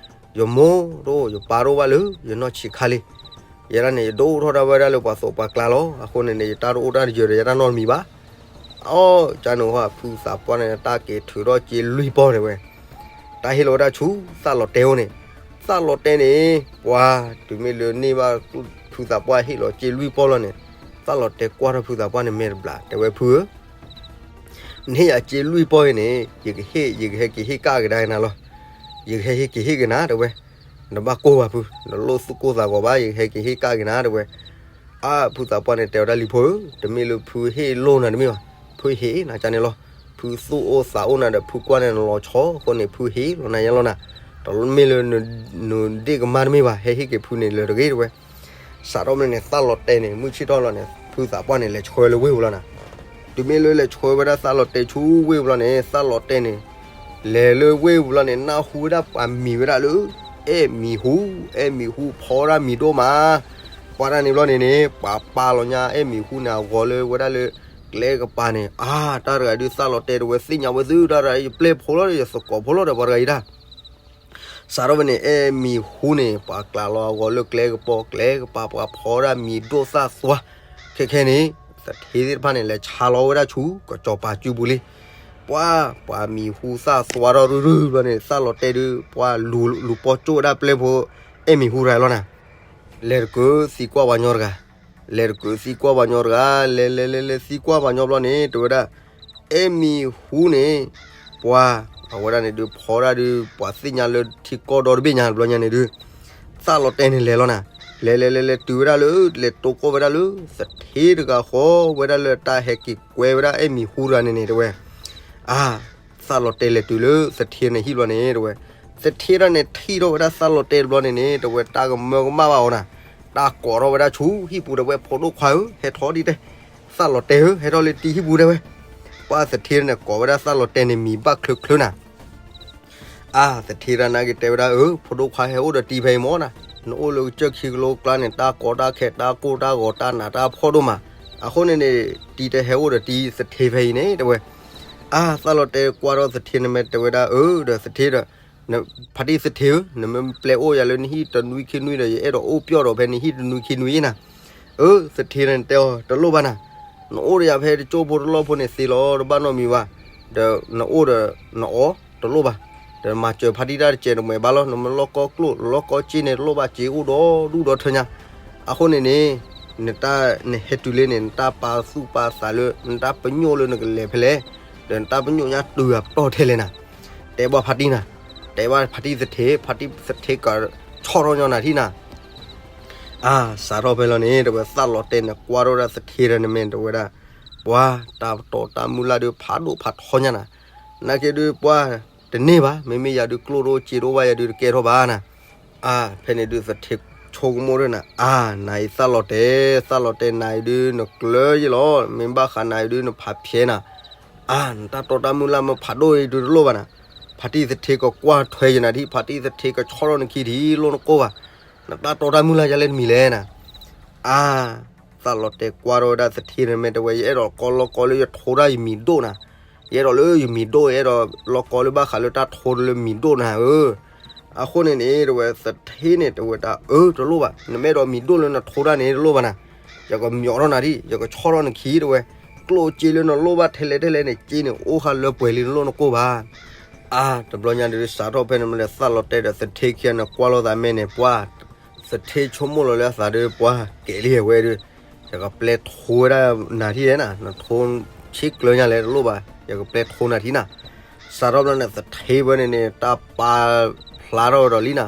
ယမိၢ်တအိၣ် ယပၢ်တအိၣ်ဘၣ်လၢ ယနီၢ်ဆံးခါလံ, ယဲဒၣ်န့ၣ် ယဒိၣ်ထီၣ်ဒၣ်ဝဲဒၣ်လၢပှၤသိးပှၤကျါလီၤ, အဃိန့ၣ်န့ၣ် ယတၢ်တအိၣ်တၢ်တယၢၤဒီးယတၢ်နီတမံၤဘၣ်. အီ ကန့ၣ်ဟီ ဖုသးပှၢ်န့ၣ် တၢ်က့ၤထုးထီၣ်စ့လွံၢ်ပီၢ်တဲဝဲ, တၢ်ဟ့ၣ်လီၤဝဲဒၣ်ဆူ သးလီၤတဲာ်အိၣ်န့ၣ်, သးလီၤတဲာ်န့ၣ် ပှၤတုၤမ့ၢ်လၢန့ၢ်ဘၣ် ဖုသးပှၢ်ဟ့ၣ်လီၤစ့လွံၢ်ပီၢ်လီၤန့ၣ်, သးလီၤတဲာ်ကွၢ်ထီၣ်ဖုသးပှၢ်န့ၣ်မဲာ်တဘျး တဲဝဲဖုဧၢ နဟ့ၣ်ယၤစ့လွံၢ်ပီၢ်အံၤန့ၣ် ယကဟ့ၣ် ယကဟဲက့ၤဟ့ၣ်ကၣ်ကဒါက့ၤနၤလီၤ. ယကဟဲက့ၤဟ့ၣ်က့ၤနၤတဲဝဲ, နဘၣ်ကိၢ်ဘၣ်ဖု, နလိၣ်သူၣ်ကိၢ်သးဂီၤဘၣ် ယကဟဲက့ၤဟ့ၣ်ကၣ်က့ၤနၤတဲဝဲ. အါ ဖုသးပှၢ်န့ၣ် တဲဝဲဒၣ်လံၤဖိဧၢ, တမ့ၢ်လၢဖုဟ့ၣ်လိၢ်နၤတမ့ၢ်ဘၣ်, ဖုဟ့ၣ်နၤကန့ၣ်လီၤ. ဖု ဖုသူၣ်အိၣ်သးအိၣ်နၤဒီး ဖုကွၢ်န့ၣ်နလီၤဆီအဃိန့ၣ် ဖုဟ့ၣ်လီၤနၤယဲလီၤနၤ. တမ့ၢ်လၢနဒ့ၣ်ကမၢ်တမ့ၢ်ဘၣ်, ဟဲဟ့ၣ်က့ၤဖုန့ၣ်လၢၤတဂ့ၤ တဲဝဲ. စးထီၣ်ဖဲန့ၣ် သၣ်လီၤတဲာ်န့ၣ် မုၢ်ဆ့ၣ်ထီၣ်လီၤန့ၣ် ဖုသးပှၢ်န့ၣ် လဲၤဆှၢလၢဝ့ၢ်ပူၤလီၤနၤ. တုၤမ့ၢ်လၢလဲၤဆှၢဝဲဒၣ်သၣ်လီၤတဲာ်ဆူဝ့ၢ်ပူၤလီၤန့ၣ် သၣ်လီၤတဲာ်န့ၣ် လဲၤလၢဝ့ၢ်ပူၤလီၤန့ၣ် နၢ်ဟူဝဲဒၣ်ပှၤမံၤဝဲဒၣ်လၢ အဲၣ်မံၤဟူ, အဲၣ်မံၤဟူဖီဝဲဒၣ်မံၤဒိၣ်မး. ပှၤတၢ်န့ၣ်ဘျီန့ၣ်န့ၣ် ပှၤပာ်လီၤညါအဲၣ်မံၤဟူန့ၣ် အဂီၤလၢဝဲဒၣ်လၢကျဲကပၤန့ၣ် အါ တၢ်တဂၤဒုး သၣ်လီၤတဲာ် တဲဝဲ သ့ၣ်ညါဝဲသု တၢ်တဂၤ ယပျဲၢ်ဖိလီၤဒီး ယသကိးဖိလီၤဒီး ပှၤတဂၤအံၤတၢ် စးထီၣ်ဖဲန့ၣ် အဲၣ်မံၤဟူန့ၣ် ပှၤကျးလီၤအဂီၤလၢကျဲကပၤ, ကျဲကပၤ ပှၤဖီဝဲဒၣ်မံၤဒိၣ်သၣ်သွါ. ခဲခဲန့ၣ် သထ့သ့ၣ်တဖၣ်န့ၣ် လဲၤဆါလီၤဝဲဒၣ်ဆူ ကစီၤပၤစုပူၤလံ. ပှၤ, ပှၤမံၤဟူသၣ်သွါထီၣ်ရုၢ်ရုၢ်ဘျီန့ၣ် သၣ်လီၤတဲာ်ဒုး ပှၤလူၤလူၤပီၢ်ကၠိၣ်ဝဲဒၣ်ပျဲၢ်ဖိ အဲၣ်မံၤဟူတဂၤလီၤနၤ. လဲၤတကုးသံကွၢ်ပှၤညီတဂၤ, လဲၤတကုးသံကွၢ်ပှၤညီတဂၤ, လဲၤလဲၤလဲၤလဲၤသံကွၢ်ပှၤညီဘျီန့ၣ် တဲဝဲဒၣ် အဲၣ်မံၤဟူန့ၣ် ပှၤ, အဝဲဒၣ်န့ၣ်ဒုး ဖီဒၣ်ဒုး ပှၤသ့ၣ်ညါလၢထံကီၢ်ဒီတဘ့ၣ်ညါတဘျီညါန့ၣ်ဒုး သၣ်လီၤတဲာ်န့ၣ်လဲၤလီၤနၤ. လဲၤလဲၤလဲၤလဲၤတုၤဝဲဒၣ်လၢ လဲၤတိကိၢ်ဝဲဒၣ်လၢ သထ့တဂၤဃီ ဝဲဒၣ်လၢတၢ်ဟဲက့ၤကွဲဝဲဒၣ်အဲၣ်မံၤဟူတဂၤန့ၣ်န့ၣ် တဲဝဲ. အါ, သၣ်လီၤတဲာ်လဲၤတုၤလၢသထ့န့ၣ်ဟံၣ်ဘျီန့ၣ် တဲဝဲ, သထ့ဒၣ်န့ၣ် ထံၣ်ထီၣ်ဝဲဒၣ်သၣ်လီၤတဲာ်တဘျီန့ၣ်န့ၣ် တဲဝဲ တၢ်ကမၢကမၣ်ဘၣ်အီၤနၤ. တၢ်ကိးထီၣ်ဝဲဒၣ်ဆူဟံၣ်ပူၤ တဲဝဲ ဖိဒိၣ်ခွါဧၢ, ဟဲထီၣ်ဒ်တဲ, သၣ်လီၤတဲာ်ဧၢ, ဟဲထီၣ်လၢတံၤဟံၣ်ပူၤ တဲဝဲ. ပှၤသထ့န့ၣ် ကိးဝဲဒၣ်သၣ်လီၤတဲာ်န့ၣ် မံၤဘၣ်ချၢချၢနၤ. အါ, သထ့ဒၣ်နာ်က့ၤတဲဝဲဒၣ် အၢ ဖိဒိၣ်ခွါ ဟဲအိၣ်ဒီးတံၤဖဲအံၤမၢ်နၤ, နအိၣ်လၢကစၢၢ်ခံကလိကျါန့ၣ် တၢ်ကီတၢ်ခဲ တၢ်ကိၢ်တၢ်ဂီၤ တၢ်နးတၢ်ဖှီၣ်ဒိၣ်မး, အဃိန့ၣ်န့ၣ် တံၤတဟဲအိၣ်ဒီးတံၤသထ့ဖဲအံၤန့ၣ် တဲဝဲ. အါ, သၣ်လီၤတဲာ်ကွၢ်ထီၣ်သထ့န့ၣ် မ့ၢ်တဲဝဲဒၣ် အၢ ဒီးသထ့ဒီး ဖါတံၢ်သထ့ဧၢ, နမ့ၢ်ပျဲအိၣ်ယၤလၢနဟံၣ်တနွံခံနွံဒီး ယအဲၣ်ဒိးအိၣ်ပျီၢ်ဒီးဖဲနဟံၣ်တနွံခံနွံအံၤနၤ. အၢ သထ့န့ၣ်တဲအီၤ တလိၣ်ဘၣ်နၤ, နအိၣ်ဒီးယၤဖဲတကၠိဖိတလီၢ်ဖိန့ၣ်သ့လီၤ, တဘၣ်နီတမံၤဘၣ်, ဒီးနအိၣ်ဒီးနအီၣ်တလိၣ်ဘၣ်, ဒီးမၤစၢၤဖါတံၢ်တၢ်တစဲးတမှဲၤဘၣ်လီၤ, နမ့ၢ်လီၢ်ကီကျိၣ် လီၢ်ကီစ့န့ၣ်တလိၣ်ဘၣ်, စ့အိၣ်ဒီဒူၣ်ဒီထၢညါ. အဃိန့ၣ်န့ၣ် နတၢ်နဟဲတုၤလၢန့ၣ် နတၢ်ပာ်သူၣ်ပာ်သးလၢ နတၢ်ပညိၣ်လၢနကလဲၤဖဲလဲၣ်, ဒီးနတၢ်ပညိၣ်ညါတုၤအပတီၢ်ထဲလဲၣ်နၤ. တဲဘၣ်ဖါတံၢ်နၤ, တဲဘၣ်ဖါတံၢ်သထ့, ဖါတံၢ်သထ့ကဆီၣ်ထီၣ်ညီနၤထံၣ်နၤ. အါ, စးထီၣ်ဖဲလီၤန့ၣ် တဲဝဲ သၣ်လီၤတဲာ်န့ၣ် ကွၢ်ထီၣ်ဝဲဒၣ်သထ့ဒီးန့ၣ်မ့ၢ်တဲဝဲဒၣ်, ပှၤ တၢ်ပတီၢ်တၢ်မုၢ်လၢ်ဒုးဖးဒိၣ်ဖးထီညါနၤ. နာ်က့ဒုးပှၤ တန့ၢ်ဘၣ်, မ့မ့ၢ်ယၤဒုးကျိၣ်တအိၣ်စ့တအိၣ်ဘၣ် ယၤဒုးတကဲထီၣ်ဘၣ်နၤ. အါ, ဖဲန့ၣ်ဒုးသထ့ဆိကမိၣ်ဒၣ်နၤ, အါ, နၤအံၤသၣ်လီၤတဲာ်, သၣ်လီၤတဲာ်နၤအံၤဒုး နကျၢၤယလီၤ, မ့ၢ်ဘၣ်ဃးနၤအံၤဒုး နဖးဖျဲးနၤ. အါ, နတၢ်တီတၢ်မုၢ်လၢ်မ့ၢ်ဖးဒိၣ်အံၤဒုးတလိၣ်ဘၣ်နၤ. ဖါတံၢ်သထ့ကကွၢ်ထွဲယနၤဒံး, ဖါတံၢ်သထ့ကဆီၣ်ထီၣ်နခံထံၣ် လိၣ်နကိၢ်ဘၣ်. နတၢ်တီတၢ်မုၢ်လၢ်ယၤလဲၣ်တမံၤလဲၣ်နၤ. အါ, သၣ်လီၤတဲာ်ကွၢ်ထီၣ်ဝဲဒၣ်သထ့န့ၣ်မ့ၢ်တဲဝဲ ယအဲၣ်ဒိးကီလီၢ်ကီလၢယထိဒၣ်ယမံၤဒိၣ်နၤ. ယအဲၣ်ဒိးလၢယမံၤဒိၣ် ယအဲၣ်ဒိးလီၢ်ကီလၢဘၣ်ဃးလၢတၢ်ထိလၢမံၤဒိၣ်နၤဧၢ. အဃိန့ၣ်န့ၣ် တဲဝဲသထ့န့ၣ် တဲဝဲဒၣ် အၢ တလိၣ်ဘၣ်, နမ့ၢ်အဲၣ်ဒိးမံၤဒိၣ်လၢနထိဒၣ်န့ၣ်တလိၣ်ဘၣ်နၤ. ယကမျီးထီၣ်နၤဒံး, ယကဆီၣ်ထီၣ်နခံ တဲဝဲ. ကျိၣ်စ့လၢနလိၣ်ဘၣ်ထဲလဲၣ်ထဲလဲၣ်န့ၣ် စ့န့ၣ် အိၣ်ဃာ်လၢပှဲၤလံ နလိၣ်နကိၢ်ဘၣ်. အါ, တဘျီညါဒုး စးထီၣ်ဖဲန့ၣ်မ့ၢ်လဲၣ် သၣ်လီၤတဲာ်ဒီးသထ့ခံဂၤန့ၣ် ကွၢ်လိာ်သးမဲာ်န့ၣ် ပှၤ သထ့ဆိကမိၣ်လီၤလၢအသးဒီး ပှၤကဲလံဝဲဒုး, ယကပျဲထိဝဲဒၣ်နၤထံၣ်နၤ, နထိဆ့ကျၢၤညါလဲၣ်တလိၣ်ဘၣ်, ယကပျဲထိနၤထံၣ်နၤ. စးထီၣ်ဘျီန့ၣ် သထ့ဝဲန့ၣ်န့ၣ် တၢ်ပာ်ဖျါထီၣ်ဝဲဒီးလံနၤ,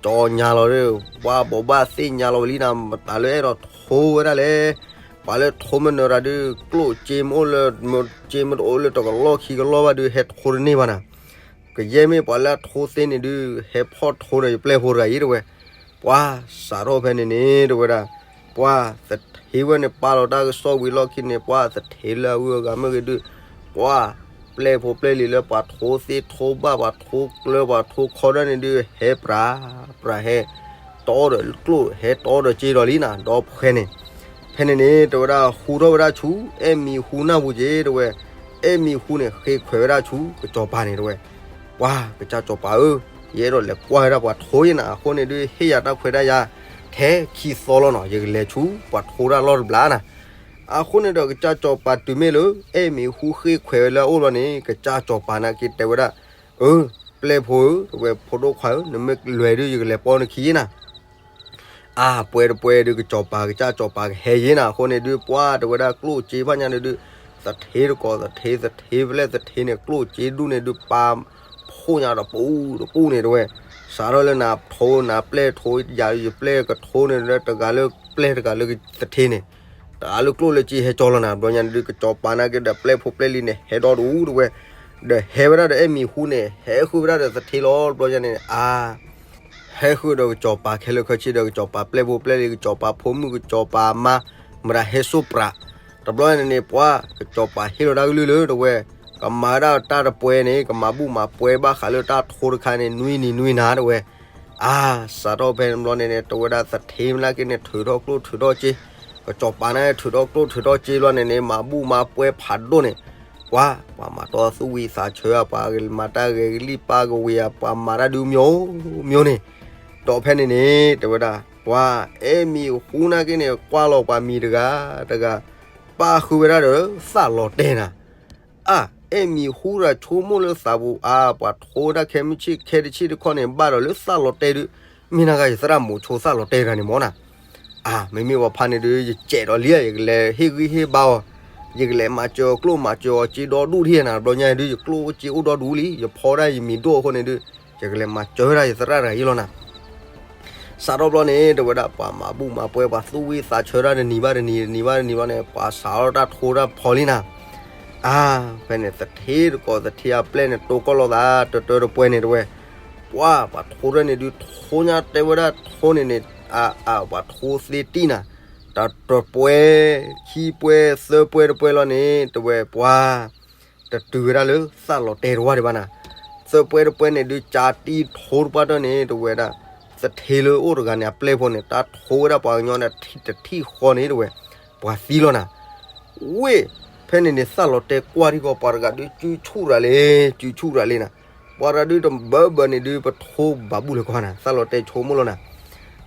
ကၠီညါလီၤဒီး ပှၤဘိးဘၣ်သ့ၣ်ညါလီၤဝဲလံနၤ, မတၤလၢအဲၣ်ဒိးထိဝဲဒၣ်လဲၣ်. ပှၤလၢထိမ့ၢ်နၢၤတၢ်ဒုး ကျိၣ်စ့မ့ၢ်အိၣ်လၢ စ့မ့ၢ်တအိၣ်လၢတကလီၢ်ခံကလီၢ်ဘၣ်ဒုး ဟဲထိတန့ၢ်ဘၣ်နၤ. ကယဲၢ်မ့ၢ်ပှၤလၢအထိသ့န့ၣ်ဒုး ဟဲဖီၣ်ထိဒီးယပျဲၢ်ဖိတဂၤအံၤ တဲဝဲ. ပှၤစးထီၣ်ဖဲန့ၣ်န့ၣ် တဲဝဲဒၣ်, ပှၤသထ့ဝဲန့ၣ် ပာ်လီၤတၢ်ကစီၣ်ဝံၤလီၢ်ခံန့ၣ် ပှၤသထ့လၢအဂုၤအဂၤမ့ၢ်ဂ့ၤဒုး ပှၤပျဲၢ်ဖိပျဲၢ်လံၤလၢပှၤထိသ့ထိဘၣ် ပှၤထိကျၢၤ ပှၤထိခီဒၣ်န့ၣ်ဒုး ဟဲပြး ပြးဟဲ တီဒီးကျိၣ် ဟဲတီဒီးစ့ဒီးလံနၤ ဒီးဖဲန့ၣ် ဖဲန့ၣ်န့ၣ် တဲဝဲဒၣ် ဟူထီၣ်ဝဲဒၣ်ဆူ အဲၣ်မံၤဟူနၢ်ပူၤက့ၤ တဲဝဲ. အဲၣ်မံၤဟူန့ၣ် ဃ့ခွဲးဝဲဒၣ်ဆူ ကစီၤပၤန့ၣ် တဲဝဲ. ပှၤ ကစၢ်စီၤပၤဧၢ, ယအဲၣ်ဒိးလဲၤကွၢ်ဝဲဒၣ်ပှၤထိယဲနၤ, အဃိန့ၣ်ဒုး ဟ့ၣ်ယၤတၢ်ခွဲးတၢ်ယာ် ထဲခံသီလီၤနီၤ, ယကလဲၤဆူ ပှၤထိတၢ်လီၢ်တဘျီနၤ. အဃိန့ၣ်ဒီး ကစၢ်စီၤပၤတုၤမ့ၢ်လၢ အဲၣ်မံၤဟူဃ့ခွဲးဝဲလၢအအိၣ်လီၤန့ၣ် ကစၢ်စီၤပၤန့ၣ်က့ၤတဲဝဲဒၣ်, အၢ ပျဲၢ်ဖိဧၢ, တဲဝဲ ဖိဒိၣ်ခွါဧၢ, နမ့ၢ်လဲၤဒုး ယကလဲၤပိာ်နခံယဲနၤ. အါ ပှဲၤတပှဲၤဒုး ကစီၤပၤ ကစၢ်စီၤပၤကဟဲယဲနၤ, အဃိန့ၣ်ဒုး ပှၤတဲဝဲဒၣ် ကျိၣ်စ့ဘၣ်ညါန့ၣ်ဒုး သထ့တကိး သထ့ သထ့ဖဲလဲၣ် သထ့န့ၣ် ကျိၣ်စ့ဒူၣ်န့ၣ်ဒုး ပာ်ဖှိၣ်ညါဒီးပူၤတပူၤန့ၣ် တဲဝဲ. စးထီၣ်လၢနၤထိ နၤပျဲၢ်ထိ ယၤယပျဲၢ်ကထိန့ၣ် တဂၤလၢပျဲၢ်တဂၤလၢသထ့န့ၣ်, တ တအါလၢကျိၣ်လၢစ့ဟဲကၠီလီၤနၤ. ဘျီညါန့ၣ်ဒုး ကစီၤပၤနာ်က့ဒီးပျဲၢ်ဖိပျဲၢ်လံၤန့ၣ် ဟဲဒီဒူၣ်တဝဲ, ဒီးဟဲဝဲဒၣ်ဒီးအဲၣ်မံၤဟူန့ၣ် ဟဲဃုာ်ဝဲဒၣ်ဒီးသထ့လီၤ. ဘျီညါန့ၣ် အါ ဟဲဃုာ်ဒီးကစီၤပၤခဲလၢာ်ခဲဆ့ဒီး ကစီၤပၤပျဲၢ်ဖိပျဲၢ်လံၤ ကစီၤပၤဖိမုၣ် ကစီၤပၤမါ မတၤဟဲစိာ်ပြး, တဘျီန့ၣ်န့ၣ် ပှၤ ကစီၤပၤဟ့ၣ်လီၤတၢ်ကလုၢ်လၢတဝဲ, ကမၤဝဲဒၣ်တၢ်တပှဲၤန့ၣ် ကမၤဘူၣ်မၤပှဲၤဘၣ်ဃးလၢတၢ်ထိတခါန့ၣ် နွံနံၤနွံနၤတဝဲ. အါ စးထီၣ်ဖဲန့ၣ်ဘျီန့ၣ်န့ၣ် တဝဲဒၣ်သထ့မနုၤက့န့ၣ် ထုးထီၣ်ကျိၣ်ထုးထီၣ်စ့, ကစီၤပၤန့ၣ် ထုးထီၣ်ကျိၣ်ထုးထီၣ်စ့ဘျီန့ၣ်န့ၣ် မၤဘူၣ်မၤပှဲၤဖးဒိၣ်န့ၣ်, ပှၤ ပှၤမၤတီသူၣ်ဝံသးဆၢဧါ, ပှၤမၤတၢ်ဂဲၤကလံၣ်ပၢ်ကဝံၤဧါ, ပှၤမၤတၢ်ဒုး မျိုးမျိုးန့ၣ်, ဒီးဖဲန့ၣ်န့ၣ် တဝဲဒၣ် ပှၤ အဲၣ်မံၤဟူနာ်က့န့ၣ် ကွၢ်လီၤပှၤမံၤတဂၤတဂၤ ပၣ်ဃုာ်ဝဲဒၣ်ဒီး သၣ်လီၤတဲာ်နၤ. အါ အဲၣ်မံၤဟူတဂၤဆိကမိၣ်လၢသးပူၤ အါ ပှၤထိဝဲဒၣ်ခဲမုၢ်ဆ့ၣ်ခဲတဆံတခီန့ၣ် ဘၣ်ဒီးလၢသၣ်လီၤတဲာ်ဒုး, မ့ၢ်နၤဂၤယသရၣ်မိၤဆိသၣ်လီၤတဲာ်တဂၤန့ၣ်မ့ၢ်နၤ. အါ မ့မ့ၢ်ပှၤဖါန့ၣ်ဒုး ယစဲးဒီးလံဧါ, ယကလဲၤဟ့ၣ်ဂံၢ်ဟ့ၣ်ဘါအီၤ, ယကလဲၤမၤစၢၤအီၤကျိၣ်မၤစၢၤအီၤစ့ဒီဒူၣ်ဒံးနၤ. ဘျီညါဒုး ယကျိၣ်စ့အိၣ်ဒီဒူၣ်လံ, ယဖီဒၣ်ယမံၤဒိၣ်အဃိန့ၣ်ဒုး ယကလဲၤမၤစၢၤဝဲဒၣ်ယသရၣ်တဂၤအံၤလီၤနၤ. စးထီၣ်ဘျီန့ၣ် တဝဲဒၣ်ပှၤမၤဘူၣ်မၤပှဲၤ ပှၤသူၣ်ဝံသးဆၢတၢ်တနံၤဘၣ်တနံၤ တနံၤဘၣ်တနံၤဘျီန့ၣ် ပှၤစးထီၣ်တၢ်ထိတၢ်ဖီလံနၤ. အါ ဖဲန့ၣ် သထ့တကိးသထ့အပျဲၢ်န့ၣ် တိၢ်ကီၢ်လိာ်သး တတၢတပှဲၤန့ၣ်တဝဲ, ပှၤ ပှၤထိတၢ်န့ၣ်ဒုး ထိညါတဲဝဲဒၣ်ထိန့ၣ်န့ၣ်, အါ အါ ပှၤထိသ့တံၢ်နၤ, တတၢတပှဲၤ ခံပှဲၤ သၢပှဲၤတပှဲၤလီၤန့ၣ် တဝဲပှၤ တတုၤဝဲဒၣ်လၢသၣ်လီၤတဲာ်တဝါဒံးဘၣ်နၤ. သၢပှဲၤတပှဲၤန့ၣ်ဒုး ကးတံၢ်ထိတပှၢ်တၢၢ်န့ၣ် တဝဲဒၣ် သထ့လၢအိၣ်တဂၤန့ၣ် အပျဲၢ်ဖိန့ၣ် တၢ်ထိဝဲဒၣ်ပှၤကညီန့ၣ် တထံၣ်ဃီန့ၣ်တဝဲ ပှၤသံလီၤနၤ. ဝ့ၢ် ဖဲန့ၣ်န့ၣ် သၣ်လီၤတဲာ်ကွၢ်ထံဃီ ပှၤတဂၤဒုး စုဆူၣ်ရၤလံ, စုဆူၣ်ရၤလံနၤ. ပှၤတဂၤဒုး တဘၢဘၢန့ၣ်ဒုး ပထိဘၣ်ဘူၣ်လဲၤကွၢ်နၤ သၣ်လီၤတဲာ်ဆိကမိၣ်လီၤနၤ.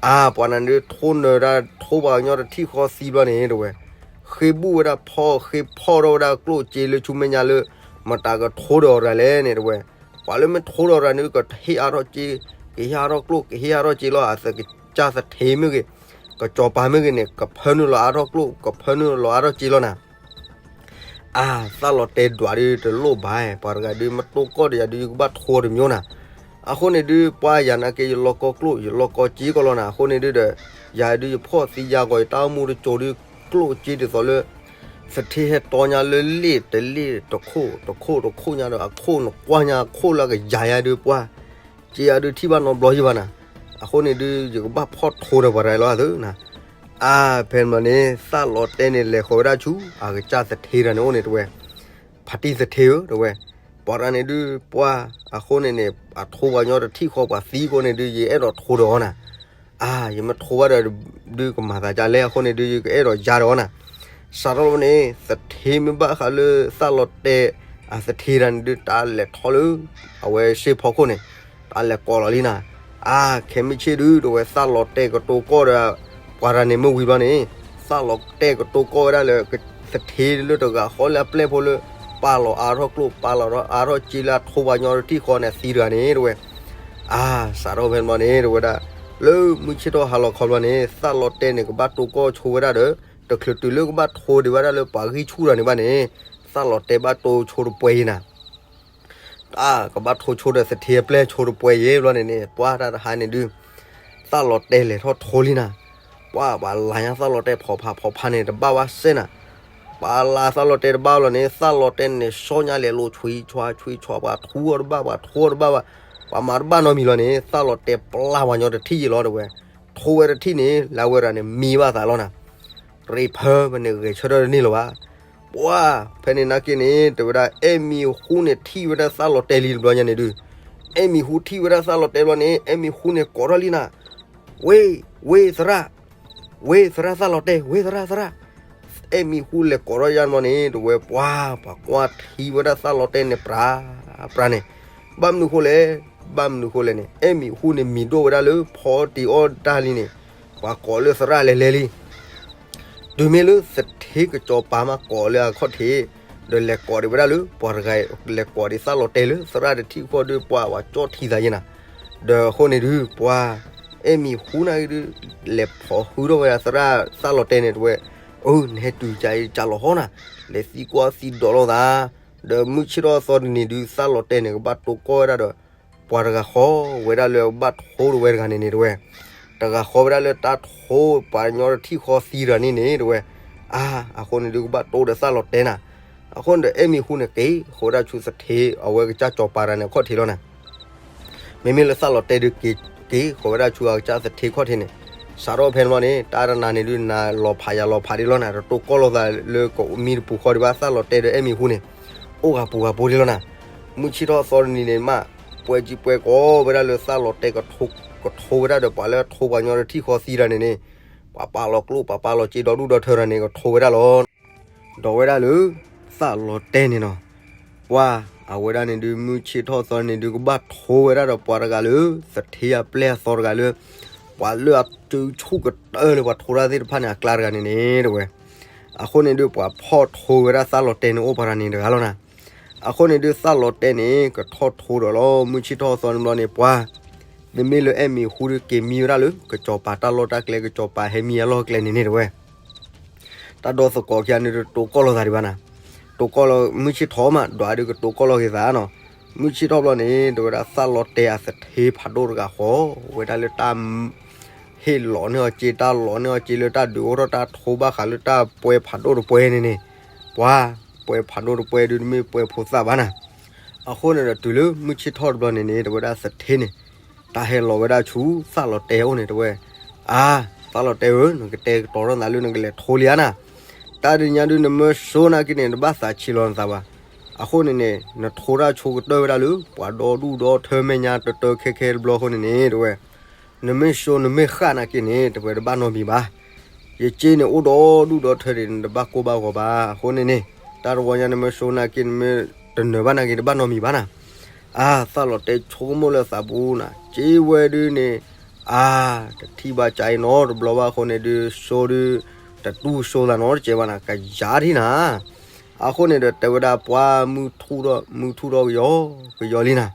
အါ ပှၤနၤဒုး ထိနၢၤတၢ် ထိပှၤကညီတထံၣ်ဃီသံဘျီန့ၣ်တဝဲ ဃ့ဘူၣ်ဝဲဒၣ်ဖီ ဃ့ဖီၣ်ထီၣ်ဝဲဒၣ်ကျိၣ်စ့လၢဆူမဲာ်ညါလၢ မတၤကထိဒီးအီၤတဂၤလဲၣ်န့ၣ်တဝဲ, ပှၤလၢမ့ၢ်ထိဒီးအီၤတဂၤန့ၣ် ကဟ့ၣ်အါထီၣ်စ့, ကဟ့ၣ်အါထီၣ်ကျိၣ် ကဟ့ၣ်အါထီၣ်စ့လီၤ. အသကစၢ်သထ့မ့ၢ်ဂ့ၤ, ကစီၤပၤမ့ၢ်ဂ့ၤန့ၣ် ကဖၢနုာ်လီၤအါထီၣ်ကျိၣ် ကဖၢနုာ်လီၤအါထီၣ်စ့လီၤနၤ. အါ သၣ်လီၤတဲာ်ဒွးဒုးတလိၣ်ဘၣ်, ပှၤတဂၤဒုး မတိၢ်ကီၢ်ဒီးယၤဒုး ယကဘၣ်ထိတမျိုးနၤ. အဃိန့ၣ်ဒုး ပှၤယၤနာ်က့ ယလီၢ်ကီၢ်ကျိၣ် ယလီၢ်ကီၢ်စ့ကီးလီၤနၤ. အဃိန့ၣ်ဒုးဒီး ယၤဒုးယဖှီၣ်သံယၤဂီၤ ယတၢ်အိၣ်မူတစိၤဒုး ကျိၣ်စ့ဒ်သိးလၢ သထ့ဟဲတီညါလၢလ့ၣ်တလ့ၣ် တခိၣ်တခိၣ်တခိၣ်ညါဒီး အခိၣ်နကွၢ်ညါအခိၣ်လၢကယၤယၤဒုး ပှၤ စ့ယၤဒုးထံၣ်ဘၣ်နီတဘျီယံၤဘၣ်နၤ. အဃိန့ၣ်ဒုး ယကဘၣ်ဖှီၣ်ထိဒီးပှၤတဂၤလီၤသၢနၤ. အါ ဖဲန့ၣ်ဘျီန့ၣ် သၣ်လီၤတဲာ်န့ၣ် လဲၤဃီၤဝဲဒၣ်ဆူ အကစၢ်သထ့တဂၤန့ၣ်အိၣ်န့ၣ်တဝဲ, ဖါတံၢ်သထ့ဧၢ တဝဲ, ပှၤတဂၤန့ၣ်ဒုး ပှၤ အဃိန့ၣ်န့ၣ် အထိပှၤကညီတထံၣ်ဃီ ပှၤသံအဃိန့ၣ်ဒုး ယအဲၣ်ဒိးထိဒီးအီၤနၤ. အါ ယမ့ၢ်ထိဘၣ်ဒီး ဒုးကမၤသးဒ်လဲၣ် အဃိန့ၣ်ဒုး ယကအဲၣ်ဒိးယၤဒီးအီၤနၤ. စးထီၣ်လီၤန့ၣ် သထ့မ့ၢ်ဘၣ်ဃးလၢသၣ်လီၤတဲာ် အသထ့တဂၤန့ၣ်ဒုး တၢ်လဲၤထီၣ်လၢ အဝဲစ့ဖီခိၣ်န့ၣ် တၢ်လဲၤကိးလီၤလံနၤ. အါ ခဲမုၢ်ဆ့ၣ်ဒုး တဝဲသၣ်လီၤတဲာ်ကတိၤကီၢ်ဒီး ပှၤတဂၤန့ၣ်မ့ၢ်ဝံၤဘျီန့ၣ် သၣ်လီၤတဲာ်ကတိၤကီၢ်ဝဲဒၣ်လၢ သထ့လၢတဂၤဃီလၢအပျဲၢ်ဖိလၢ ပာ်လီၤအါထီၣ်ကျိၣ် ပာ်လီၤအါထီၣ်စ့လၢအထိပှၤကညီတထံၣ်ဃီန့ၣ် အသံတဂၤန့ၣ်တဝဲ. အါ စးထီၣ်ဖဲန့ၣ်ဘျီန့ၣ် တဝဲဒၣ် လၢမုၢ်ဆ့ၣ်ထီၣ်ဟါလီၤခီဘျီန့ၣ် သၣ်လီၤတဲာ်န့ၣ် ကဘၣ်တိၤကီၢ်ဆိဝဲဒၣ်ဒီး တချုးတုၤလၢကဘၣ်ထိဒံးဝဲဒၣ်လၢပှၤဂံၢ်ဆူၣ်တဂၤန့ၣ်ဘၣ်န့ၣ် သၣ်လီၤတဲာ်ဘၣ်တိၤဆိတပှဲၤယံၤနၤ. တၢ်ကဘၣ်ထိဆိဒီးသထ့အပျဲၢ်ဆိတပှဲၤယံၤဘျီန့ၣ်န့ၣ် ပှၤတၢ်တဟါန့ၣ်ဒုး သၣ်လီၤတဲာ်လဲၤထီၣ်ထိလံနၤ. ပှၤ ပှၤလၤညါသၣ်လီၤတဲာ်ဖီဖးဖီဖးန့ၣ် တဘၣ်ဘၣ်စဲနၤ. ပှၤလၤသၣ်လီၤတဲာ်တဘၣ်လီၤန့ၣ် သၣ်လီၤတဲာ်န့ၣ် ဆီညါလဲၤလိာ်ဆွံဆွါဆွံဆွါ ပှၤထိအီၤတဘၣ် ပှၤထိအီၤတဘၣ်ဘၣ်. ပှၤမၤတဘၣ်နီတမံၤလီၤန့ၣ် သၣ်လီၤတဲာ်ပျၢ်ပှၤကညီတထံၣ်ယံၤလီၤတဝဲ. ထိဝဲတထံၣ်န့ၣ် လၢဝဲဒၣ်န့ၣ် မံဘၣ်သးလီၤနၤ. ရ့ဖၢပန့ၣ်ဂဲၤဆၢထၢၣ်တန့ၢ်လၢၤဘၣ်. ပှၤ ဖဲန့ၣ်နာ်က့န့ၣ် တဝဲဒၣ် အဲၣ်မံၤဟူန့ၣ်ထံၣ်ဝဲဒၣ်သၣ်လီၤတဲာ်လံတဘျီညါန့ၣ်ဒုး အဲၣ်မံၤဟူထံၣ်ဝဲဒၣ်သၣ်လီၤတဲာ်ဘျီန့ၣ် အဲၣ်မံၤဟူန့ၣ်ကိးထီၣ်လံနၤ. ဝ့ၢ် ဝ့ၢ်သရၣ်, ဝ့ၢ်သရၣ်သၣ်လီၤတဲာ် ဝ့ၢ်သရၣ်သရၣ်. အဲၣ်မံၤဟူလဲၤကိးထီၣ်ယါဘျီန့ၣ် တဝဲပှၤ ပှၤကွၢ်ထံဝဲဒၣ်သၣ်လီၤတဲာ်န့ၣ်ပြးပြးန့ၣ်. ဘၣ်မနုၤဃိလဲၣ်, ဘၣ်မနုၤဃိလဲၣ်န့ၣ် အဲၣ်မံၤဟူန့ၣ်မံၤဒိၣ်ဝဲဒၣ်လၢဖီတံၢ်အီၣ်တၢ်လံန့ၣ် ပှၤကိးလၢသရၣ်လဲၤလဲၤလံ. တုၤမ့ၢ်လၢသထ့ကစီၤပၤမးကိးလၢအခီၣ်ထံး ဒီးလဲၤကိးဒံးဝဲဒၣ်လၢ ပှၤတဂၤလဲၤကိးဒံးသၣ်လီၤတဲာ်လၢသရၣ်တထံၣ်ဃီဒီး ပှၤဝဲကၠီၣ်ထံသးယဲနၤ. ဒီးအဃိန့ၣ်ဒုး ပှၤ အဲၣ်မံၤဟူန့ၣ်ဒုး လဲၤဖိးဟုထီၣ်ဝဲဒၣ်သရၣ်သၣ်လီၤတဲာ်န့ၣ်တဝဲ, အၢ နဟဲတုၤကၢ်အံၤကၢ်လီၤဟီနၤ, လဲၤသံကွၢ်သံဒိးလိာ်သး. ဒီးမုၢ်ဆ့ၣ်ထီၣ်သီတနံၤဒုး သၣ်လီၤတဲာ်န့ၣ် ကဘၣ်တိၤကီၢ်ဝဲဒၣ်ဒီး ပှၤတဂၤဃီဝဲဒၣ်လၢဘၣ်ထိတဝဲတဂၤန့ၣ်န့ၣ်တဝဲ, တဂၤဃီဝဲဒၣ်လၢတၢ်ထိပှၤကညီတထံၣ်ဃီသံတဂၤန့ၣ်န့ၣ်တဝဲ, အါ, အဃိန့ၣ်ဒုးကဘၣ်တိၢ်ဒီးသၣ်လီၤတဲနၤ. အဃိန့ၣ်ဒီးအဲၣ်မံၤဟူန့ၣ်က့ၤဃီၤဝဲဒၣ်ဆူသထ့အဝဲကစၢ်စီၤပၤတဂၤန့ၣ်အခီၣ်ထံးလီၤနၤ. မ့မ့ၢ်လၢသၣ်လီၤတဲဒုးက့ၤဃီၤဝဲဒၣ်ဆူအကစၢ်သထ့ခီၣ်ထံးန့ၣ်, စးထီၣ်ဖဲန့ၣ်ဘျီန့ၣ် တၢ်တနၤန့ၣ်ဒုးနၤလီၤဖးယၤလီၤဖးဒ်လီၤနၤ, တတိၢ်ကီၢ်လိာ်သးလၢကမံတပူၤဃီဒံးဘၣ်, သၣ်လီၤတဲဒီးအဲၣ်မံၤဟူန့ၣ် အိၣ်ဂၤပူၤဂၤပူၤဒံးလီၤနၤ. မုၢ်ဆ့ၣ်ထီၣ်သီတနံၤန့ၣ်မး ပှဲၤကံပှဲၤကီဝဲဒၣ်လၢသၣ်လီၤတဲကထိဝဲဒၣ်ဒီး ပှၤလၢထိပှၤကညီတထံၣ်ဃီသံတဂၤန့ၣ်န့ၣ်, ပှၤပာ်လီၤကျိၣ် ပှၤပာ်လီၤစ့ဒီဒူၣ်ဒီထၢတဂၤန့ၣ် ကထိဝဲဒၣ်လီၤ. ဒီးဝဲဒၣ်လၢ သၣ်လီၤတဲန့ၣ်နီၤ, ပှၤအဝဲဒၣ်န့ၣ်ဒုး မုၢ်ဆ့ၣ်ထီၣ်သီန့ၣ်ဒုး ကဘၣ်ထိဝဲဒၣ်ဒီးပှၤတဂၤလၢ သထ့အပျဲၢ်အသီတဂၤလၢ ပှၤလၢအစုဆူၣ်ကတၢၢ်လၢပှၤထိတၢ်သ့ၣ်တဖၣ်န့ၣ် အကျါတဂၤန့ၣ်န့ၣ်တဝဲ. အဃိန့ၣ်ဒုး ပှၤဖီၣ်ထိဝဲဒၣ်သၣ်လီၤတဲန့ၣ်အိၣ်ပှၤတဂၤန့ၣ်တဂၤလီၤနၤ. အဃိန့ၣ်ဒုး သၣ်လီၤတဲန့ၣ် ကထီၣ်ထိဒီးလီၤ မုၢ်ဆ့ၣ်ထီၣ်သီန့ၣ်ဘျီန့ၣ် ပှၤ မ့မ့ၢ်လၢအဲၣ်မံၤဟူဒုးက့ၤမံဝဲဒၣ်လၢ ကစီၤပၤတၢ်လီၢ်တၢ်ကျဲ ကစီၤပၤဟဲမံအလီၢ်ကျဲန့ၣ်န့ၣ်တဝဲ တၢ်ဒီသကိးခံဂၤန့ၣ်ဒုး တတိၢ်ကီၢ်လိာ်သးဒံးဘၣ်နၤ. တတိၢ်ကီၢ်လိာ် မုၢ်ဆ့ၣ်ထီၣ်မး ဒီးအဒုးကတိၢ်ကီၢ်လိာ်က့ၤသးနီၤ. မုၢ်ဆ့ၣ်ထီၣ်ဘျီန့ၣ် တဝဲဒၣ်သၣ်လီၤတဲအသထ့ဖးဒိၣ်တဂၤဃီ ဝဲဒၣ်လၢတၢ် ဟ့ၣ်လီၤန့ၢ်အီၤစ့ တၢ်လီၤန့ၢ်အီၤစ့လၢတၢ်ဒုးအိၣ်ထီၣ်တၢ်ထိဘၣ်ဃးလၢတၢ်ပှဲၤဖးဒိၣ်တပှဲၤန့ၣ်န့ၣ်, ပှၤ ပှဲၤဖးဒိၣ်တပှဲၤဒုး တမ့ၢ်ပှဲၤဖိသၣ်ဘၣ်နၤ. အဃိန့ၣ်ဒီးတုၤလၢမုၢ်ဆ့ၣ်ထီၣ်တဘျီန့ၣ်န့ၣ် တဝဲဒၣ်သထ့န့ၣ် တၢ်ဟဲလီၤဝဲဒၣ်ဆူသၣ်လီၤတဲအအိၣ်န့ၣ်တဝဲ, အါ, သၣ်လီၤတဲဧၢ, နကတဲကတီၤထီၣ်နသးလၢနကလဲၤထိလံဧါနၤ. တၢ်တနံၤညါဒုး နမ့ၢ်စိနာ်က့န့ၣ် တဘၣ်သးဆံးလီၤနသးဘၣ်. အဃိန့ၣ်န့ၣ် နထိတၢ်ဆိကတၢၢ်ဝဲဒၣ်လၢ ပှၤဒီဒူၣ်ဒီထၢမဲာ်ညါတတၢခဲခဲတဘျီအဃိန့ၣ်န့ၣ်တဝဲ, နမ့ၢ်စိနမ့ၢ်ဃၣ်နာ်က့န့ၣ် တဝဲတဘၣ်နီတမံၤဘၣ်. ယစ့န့ၣ်အိၣ်ဒီဒူၣ်ဒီထၢဒံး နတဘၣ်ကိၢ်ဘၣ်ဂီၤဘၣ်. အဃိန့ၣ်န့ၣ် တၢ်တဝီညါ နမ့ၢ်စိနာ်က့ နမ့ၢ်တနၢၤဘၣ်နာ်က့ တဘၣ်နီတမံၤဘၣ်နၤ. အါ, သၣ်လီၤတဲဆိကမိၣ်လၢသးပူၤနၤ, စ့ဝဲဒုးန့ၣ်, အါ, တထံၣ်ဘၣ်ကါအံၤနီတဘျီဘၣ်အဃိန့ၣ်ဒုး စိဒုး တတူၢ်စိသးနီတစဲးဘၣ်နၤ, ကယၤထံၣ်နၤ. အဃိန့ၣ်ဒီး တဲဝဲဒၣ်ပှၤမုၢ်ထူၣ်ထီၣ် မုၢ်ထူၣ်ထီၣ်ကယီကယီလံနၤ.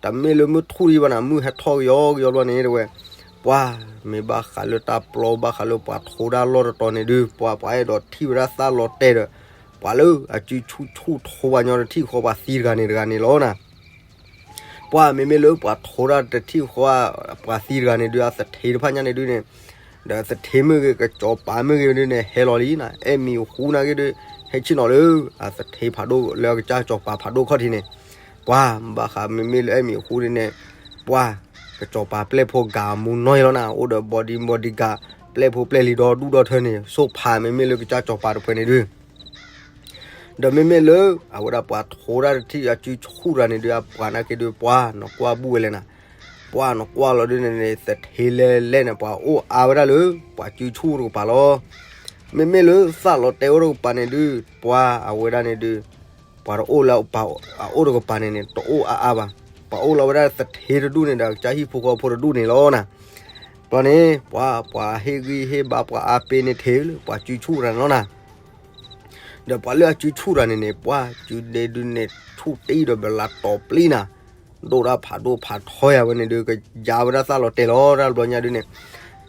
တမ့ၢ်လၢမုၢ်ထူၣ်ဒံးဘၣ်နၤ, မုၢ်ဟဲထီၣ်ကယီကယီဘျီန့ၣ်တဝဲ, ပှၤမ့ၢ်ဘၣ်ဃးလၢတၢ်ပျီ ဘၣ်ဃးလၢပှၤထိတၢ်လီၢ်တတီၤန့ၣ်ဒုး ပှၤ ပှၤအဲၣ်ဒိးထံၣ်ဝဲဒၣ်သၣ်လီၤတဲာ်ဒီး ပှၤလၢအစုဆူၣ်ဆူၣ်ထိပှၤကညီတထံၣ်ဃီ ပှၤသံတဂၤန့ၣ်တဂၤန့ၣ်လီၤနၤ. ပှၤမ့မ့ၢ်လၢပှၤထိတၢ်တထံၣ်ဃီ ပှၤသံတဂၤန့ၣ်ဒုး အသထ့တဖၣ်ညါန့ၣ်ဒုးန့ၣ်, ဒီးသထ့မ့ၢ်ဂ့ၤ ကစီၤပၤမ့ၢ်ဂ့ၤဒုးန့ၣ် ဟဲလီၤလံနၤ. အဲၣ်မံၤဟူနာ်က့ဒုး ဟဲဆ့ၣ်နီၤလၢ အသထ့ဖးဒိၣ်လၢအကစၢ်စီၤပၤဖးဒိၣ်ခီၣ်ထံးန့ၣ်, ပှၤဘၣ်ဃးမ့မ့ၢ်လၢအဲၣ်မံၤဟူဒုးန့ၣ်, ပှၤ ကစီၤပၤပျဲၢ်ဖိဂၤမူနီၢ်အံၤလီၤနၤ, အိၣ်ဒီး body bodyguard ပျဲၢ်ဖိပျဲၢ်လံၤဒီဒူၣ်ဒီထၢန့ၣ် ဆိၣ်ဖးမ့မ့ၢ်လၢကစၢ်စီၤပၤတဖုန့ၣ်ဒုး ဒီးမ့မ့ၢ်လၢ အဝဲဒၣ်ပှၤထိတၢ်တထံၣ်အစုဆူၣ်တဂၤန့ၣ်ဒုး အပှၤနာ်က့ဒုး ပှၤနကွၢ်ဘူၣ်ဝဲလဲၣ်နၤ. ပှၤနကွၢ်လီၤဒုးန့ၣ်န့ၣ် သထ့လဲလဲၣ်န့ၣ် ပှၤအိၣ်အါဝဲဒၣ်လၢ ပှၤစုဆူၣ်တကပၤလီၤ. မ့မ့ၢ်လၢသၣ်လီၤတဲာ်အိၣ်တကပၤန့ၣ်ဒုး ပှၤအဝဲဒၣ်န့ၣ်ဒုး ပှၤတအိၣ်လၢအအိၣ်တကပၤန့ၣ်န့ၣ် တအိၣ်အါအါဘၣ်. ပှၤအိၣ်လီၤဝဲဒၣ်သထ့တဒူၣ်န့ၣ်ဒီး ကစၢ်ဟံၣ်ဖိဃီဖိတဒူၣ်န့ၣ်လီၤနၤ. ဘျီန့ၣ် ပှၤ ပှၤဟ့ၣ်ဂံၢ်ဟ့ၣ်ဘါ ပှၤအါပ့ၤန့ၢ်ထဲလၢ ပှၤစုဆူၣ်တဂၤန့ၣ်လီၤနၤ. ဒီးပှၤလၢအစုဆူၣ်တဂၤန့ၣ်န့ၣ် ပှၤစုဒဲဒုးန့ၣ် ဆူၣ်တံၢ်ဒီးဘျးတီၤပျံၤနၤ, ဒိၣ်တၢ်ဖးဒိၣ်ဖးထီယၤဝဲန့ၣ်ဒုး ကယၤဝဲဒၣ်သၣ်လီၤတဲာ်လီၤ. တၢ်ဘျီညါဒုးန့ၣ်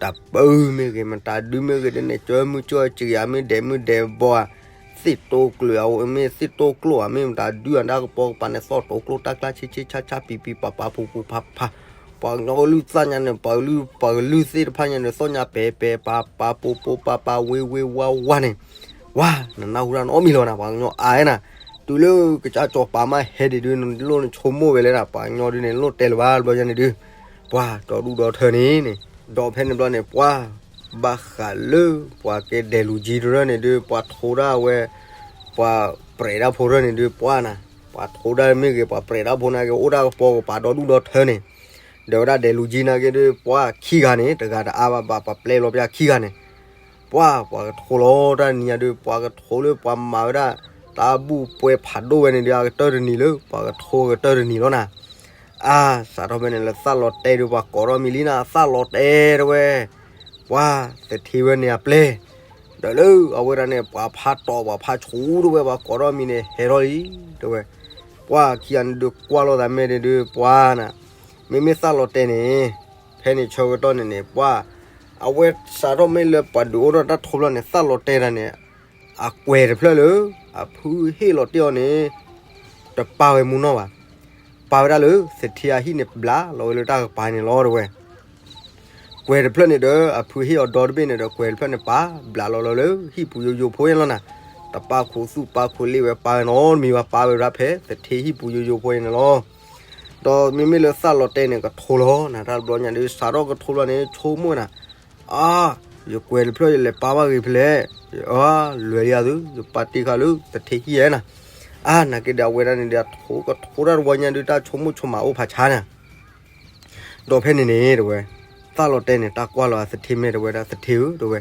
တၢ်ပၢမ့ၢ်ဂ့ၤ မတၤဒုမ့ၢ်ဂ့ၤဒုးန့ၣ် ကၢမုၢ်ကၢစံယၤမ့ၢ်ဒဲးမုၢ်ဒဲးဘီဧါ, သ့ၣ်တိကျိၤဧါ မ့ၢ်သ့ၣ်တိကျိၤဧါ မ့ၢ်မတၤဒုဧါ တၢ်ကပီၤကပၤန့ၣ် သီၣ်တိကျိၣ်တၢ်ကျါဆ့ဆ့ဆါဆါပံၤပံၤပၤပၤပူၤပူၤဖးဖး, ပှၤကညီကလုၢ်သၣ်ညါန့ၣ် ပှၤကလုၢ်ပှၤကလုၢ်သ့ၣ်တဖၣ်ညါန့ၣ် သီၣ်ညါပဲၤပဲၤပၤပၤပူၤပူၤပၤပၤဝ့ဝ့ဝါဝါန့ၣ်, ဝါ နနၢ်ဟူတၢ်နီတမံၤလီၤနၤ. ပှၤကညီအါနၤ, တုၤလၢကစၢ်စီၤပၤမးဟဲဒံးဒုး နလိၣ်နဆိကမိၣ်ဝဲလဲၣ်နၤ. ပှၤကညီဒုးန့ၣ် လိၣ်တဲလၢၤဘၣ် တဘျီညါန့ၣ်ဒုး ပှၤဒီဒူၣ်ဒီထၢန့ၣ်န့ၣ်, ဒီးဖဲန့ၣ်ဘျီန့ၣ် ပှၤ ဘၣ်ဃးလၢ ပှၤကဲဒဲးလူၤကၠံတရၢၣ်န့ၣ်ဒုး ပှၤထိတၢ်ဝဲ ပှၤပြဲးတၢ်ဖိရၢၣ်န့ၣ်ဒုး ပှၤနၤ, ပှၤထိတၢ်မ့ၢ်ဂ့ၤ ပှၤပြဲးတၢ်ဖိနာ်က့ အိၣ်တၢ်ကပီၤကပၤဒီဒူၣ်ဒီထၢန့ၣ်, ဒီးဝဲဒၣ်ဒဲးလူၤကၠံနာ်က့ဒုး ပှၤခံဂၤန့ၣ် တဂၤတအါဘၣ် ဘၣ်ပှၤပျဲလီၤပျၢ်ခံဂၤန့ၣ်, ပှၤ ပှၤကထိလီၤတၢ်နံၤညါဒုး ပှၤကထိလၢပှၤမၤဝဲဒၣ် တၢ်ဘူၣ်ပှဲၤဖးဒိၣ်ဝဲန့ၣ်ဒုး အကတၢၢ်တနံၤလၢ ပှၤကထိကတၢၢ်တနံၤလီၤနၤ. အါ စးထီၣ်ဖဲန့ၣ်လၢသၣ်လီၤတဲာ်ဒုး ပှၤကိးထီၣ်မံၤလံနၤ သၣ်လီၤတဲာ်တဝဲ, ပှၤသထ့ဝဲန့ၣ်အပျဲၢ်, ဒီးလၢအဝဲဒၣ်န့ၣ် ပှၤဖးတီၤပှၤဖးဆူၣ်တဝဲ ပှၤကိးထီၣ်မံၤန့ၣ် ဟဲထီၣ်လံတဝဲ, ပှၤခံဂၤန့ၣ်ဒုးကွၢ်လိာ်သးမဲာ်န့ၣ်ဒုး ပှၤနၤ, မ့မ့ၢ်သၣ်လီၤတဲာ်န့ၣ် ဖဲန့ၣ်ဆၢကတီၢ်န့ၣ်န့ၣ် ပှၤ အဝဲစးထီၣ်မ့ၢ်လၢပှၤဒုးအိၣ်ထီၣ်တၢ်ထိဘျီန့ၣ် သၣ်လီၤတဲာ်တၢ်န့ၣ် အကွဲးတဖျၢၣ်လၢ အဖုဟ့ၣ်လီၤတ့ၢ်အီၤန့ၣ် တပာ်ဝဲမူနီၢ်ဘၣ်. ပာ်ဝဲဒၣ်လၢသထ့အဟံၣ်န့ၣ် ဘျးလီၤဝဲလၢတၢ်ကပၤန့ၣ်လီၤတဝဲ. ကွဲၤတဖျၢၣ်န့ၣ်ဒီး အဖုဟ့ၣ်အီၤဒီတဘ့ၣ်န့ၣ်ဒီး ကွဲၤတဖျၢၣ်န့ၣ် ပာ်ဘျးလီၤလီၤလၢဟံၣ်ပူၤယိယိဖိအံၤလီၤနၤ. တပာ်ခိးသူၣ်ပာ်ခိးလ့ဝဲပာ်ဝဲနီတမံၤဘၣ်, ပာ်ဝဲဒၣ်ဖဲ သထ့ဟံၣ်ပူၤယိယိဖိအံၤန့ၣ်လီၤ. ဒီးမ့မ့ၢ်လၢသးလီၤတဲာ်န့ၣ် ကထိလီၤနၤ, တၢ်တဘျီညါဒုး စးထီၣ်ကထိဘျီန့ၣ် ဆိကမိၣ်နၤ, အါ, ယကွဲၤတဖျၢၣ်ယလဲၤပာ်ဘၣ်ဂ့ၤဖဲလဲၣ်, အါလွဲၤလံဧါသု, ယပာ်တ့ၢ်ဃာ်လၢသထ့ဟံၣ်ဧါနၤ. အါ နာ်က့ဒီး အဝဲဒၣ်န့ၣ်ဒီး အထိကထိတၢ်တဘျီညါဒုး တၢ်ဆိကမိၣ်ဆိကမးအိၣ်ဖးဆါနၤ. ဒီးဖဲန့ၣ်န့ၣ် တဲဝဲ, သးလီၤတဲာ်န့ၣ် တၢ်ကွၢ်လီၤအသထ့မဲာ် တဲဝဲဒၣ်, သထ့ဧၢ, တဲဝဲ,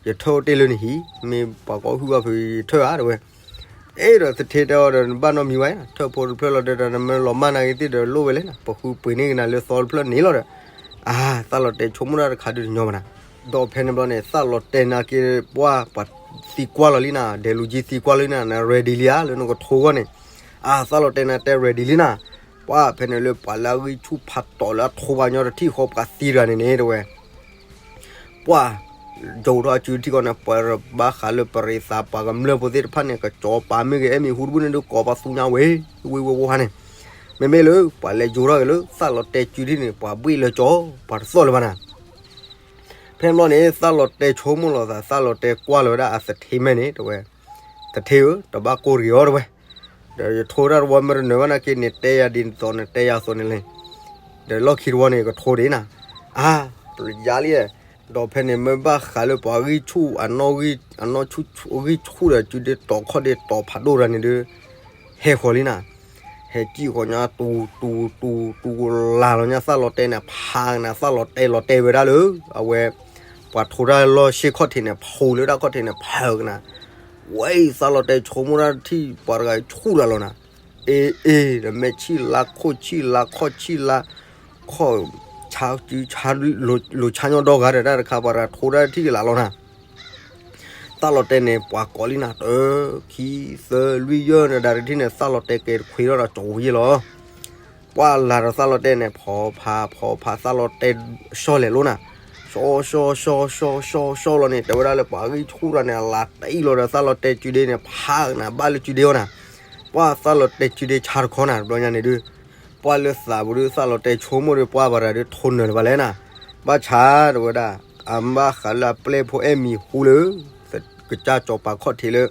ယထၢၣ်အိၣ်တ့ၢ်လၢနဟံၣ်, မ့ၢ်ပှၤကီၢ်ဟုၣ်ဘၣ်ဖုးယထၢၣ်ဧါ, တဲဝဲ. အဲၣ်ဒီးသထ့တဲအီၤဒီး နဘၣ်နီတမံၤဝဲ, ထၢၣ်ဖိတဖျၢၣ်လီၤဒီး နမ့ၢ်လီၤမၢ်နာ်က့သ့ၣ်ဒီး လိၣ်ဝဲလဲၣ်နၤ, ပဃုပှ့ၤန့ၢ်က့ၤနၤလၢသီတဖျၢၣ်န့ၣ်လီၤဒီး. အါ, သးလီၤတဲာ်ဆိကမိၣ်တၢ်တခါဒုးတညီဘၣ်နၤ. ဒီးဖဲန့ၣ်ဘျီန့ၣ် သးလီၤတဲာ်နာ်က့ ပှၤ ပှၤသံကွၢ်လီၤလံနၤ, ဒဲးလူၤကံသံကွၢ်လီၤလံနၤ, န ready လံဧါ လၢနကထိအဂီၢ်န့ၣ်. အါ, သးလီၤတဲာ်နၤတဲ ready လံနၤ. ပှၤဖဲန့ၣ်လၢပှၤလၢအဂံၢ်ဆူၣ်ဖးတီၤလၢအထိပှၤကညီတထံၣ်ဃီ ပှၤသံတဂၤန့ၣ်န့ၣ် တဲဝဲ ပှၤ ယိၤထီၣ်အစုထံၣ်ဃီန့ၣ် ပှၤဘၣ်ဃးလၢပရံးသး ပှၤကမျၢၢ်ဖိသ့ၣ်တဖၣ်န့ၣ် ကစီၤပၤမ့ၢ်ဂ့ၤ အဲၣ်မံၤဟူတဘျုးန့ၣ်ဒုး ကိးပသူညါဝဲ, ဝ့ဝ့ဝီဟါန့ၣ်. မ့မ့ၢ်လၢ ပှၤလဲၤယိၤထီၣ်က့ၤလၢ သးလီၤတဲာ်စုထံၣ်န့ၣ် ပှၤဘှ့ၣ်လၢကၠီ, ပှၤတသီၣ်လၢၤဘၣ်နၤ. ဖဲန့ၣ်ဘျီန့ၣ် သးလီၤတဲာ်ဆိကမိၣ်လီၤသး, သးလီၤတဲာ်ကွၢ်လီၤဝဲဒၣ်အသထ့မဲာ်န့ၣ် တဲဝဲ, သထ့ဧၢ, တဘၣ်ကိၢ်တဂ့ၤအီၤ တဲဝဲ. ဒီးယထိတၢ်တဝီမ့ၢ်တနၢၤဘၣ်နာ်က့ နတဲယၤဒ်သိး နတဲယၤသိးန့ၣ်လဲၣ်. ဒီးလီၢ်ခံတဝီန့ၣ် ကထိဒံးနၤ. အါ, ပယါလံ, ဒီးဖဲန့ၣ်မ့ၢ်ဘၣ်ဃးလၢပှၤဂံၢ်ဆူၣ်, အနီၢ်ဂံၢ်ဆူၣ်ဒီး စုဒ့တီၤခီၣ်ဒ့တီၤဖးဒိၣ်တဂၤန့ၣ်ဒုး ဟဲဃီၤလံနၤ. ဟဲစံၣ်ဃီၤညါ တူၤတူၤတူၤတူၤလၢ်လီၤညါ သးလီၤတဲာ်န့ၣ် ဖးကနၤ, သးလီၤတဲာ်လီၤတဲာ်ဝဲဒၣ်လၢ အဝဲ ပှၤထိတၢ်လီၢ်ဆ့ခီၣ်ထံးန့ၣ် ဖးလၢတၢ်ခီၣ်ထံးန့ၣ် ဖးကနၤ. ဝဲအံၤ သးလီၤတဲာ်ဆိကမိၣ်တၢ်ထံၣ်ပှၤတဂၤဆူၣ်လၢ်လီၤနၤ. အ့အ့ ဒီးမဲာ်ဆံၣ်လါခိၣ်ဆံၣ်လါခီၣ်ဆံၣ်လါ ခီၣ်ဆါစုဆါ လိၤဆါညီဒီဂၤဒီး တၢ်တခါပှၤတဂၤထိတၢ်ထံၣ်ကလးလီၤနၤ. သးလီၤတဲာ်န့ၣ် ပှၤကိးလံနၤ တၢ ခံ သၢ လွံၢ် ယဲၢ် နဒၣ်တထံၣ်န့ၣ် သးလီၤတဲာ်ကဲတခွ့ထီၣ်ဒီးကၠီၤဝံၤလီၤ. ပှၤလၢ်ဒီးသးလီၤတဲာ်န့ၣ် ဖီဖးဖီဖး သးလီၤတဲာ် ဆီၣ်လဲၤလိာ်နၤ. ဆီၣ်ဆီၣ်ဆီၣ်ဆီၣ်ဆီၣ်ဆီၣ်လီၤန့ၣ် တဲဝဲဒၣ်လၢပှၤဂံၢ်ဆူၣ်တဂၤန့ၣ် အလၤတအံၣ်လီၤဒီး သးလီၤတဲာ်စုဒ့န့ၣ် ဖးကနၤ ဘၣ်လၢစုဒ့အီၤနၤ. ပှၤသးလီၤတဲာ်စုဒ့ဆါတခီနၤ တဘျီညါန့ၣ်ဒုး ပှၤလၢသးပူၤဒုး သးလီၤတဲာ်ဆိကမိၣ်ဒီး ပှၤဘၣ်တဂၤဒုး ထိနၢၤလၢၤဘၣ်လဲၣ်နၤ. ဘၣ်ဆၣ် တဲဝဲဒၣ် အဘၣ်ဃးလၢအပျဲၢ်ဖိအဲၣ်မံၤဟူလၢ ကစၢ်စီၤပၤခီၣ်ထံးလၢ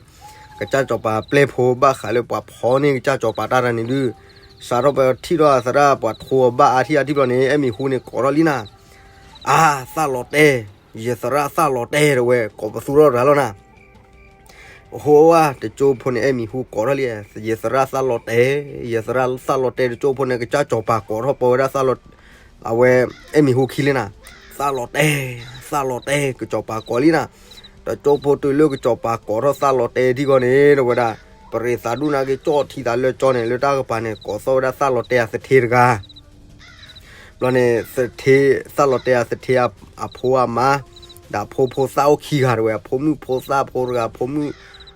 ကစၢ်စီၤပၤအပျဲၢ်ဖိ ဘၣ်ဃးလၢပှၤဖီန့ၢ်ကစၢ်စီၤပၤတၢ်တၢ်န့ၣ်ဒုး စးထီၣ်ပထံၣ်ထီၣ်အသရၣ်ပှၤထိအဘၣ်အါထံၣ်အါထံၣ်ဘျီန့ၣ် အဲၣ်မံၤဟူန့ၣ်ကိးထီၣ်လံနၤ. အါ သးလီၤတဲာ်, ယသရၣ်သးလီၤတဲာ် တဲဝဲ ကိးပသူထီၣ်တဂၤလီၤနၤ. အဃိဝဲ တကၠိဖိန့ၣ် အဲၣ်မံၤဟူကိးထီၣ်လံ, ယသရၣ်သးလီၤတဲာ်, ယသရၣ်သးလီၤတဲာ် တကၠိဖိန့ၣ် ကစၢ်စီၤပၤကိးထီၣ်ပဝဲဒၣ်သးလီၤ, အဝဲ အဲၣ်မံၤဟူခံလံနၤ. သးလီၤတဲာ်, သးလီၤတဲာ် ကစၢ်စီၤပၤကိးလံနၤ. တကၠိဖိတုၤလၢကစၢ်စီၤပၤကိးထီၣ်သးလီၤတဲာ်ထံၣ်ဃီန့ၣ် တဲဝဲဒၣ် ပရံးသးဒူၣ်နာ်က့ ကၠီၣ်ထံသးလၢကၠီန့ၣ် လၢတၢ်ကပၤန့ၣ် ကိးသီၣ်ဝဲဒၣ်သးလီၤတဲာ်အသထ့တဂၤ ဘျီန့ၣ် သထ့, သးလီၤတဲာ်အသထ့အဖိအမါ, ဒီးအဖိဖိသၣ်အိၣ်ခံဂၤတဲဝဲ, အဖိမုၣ်ဖိသၣ်ဖိတဂၤ, အဖိမုၣ်,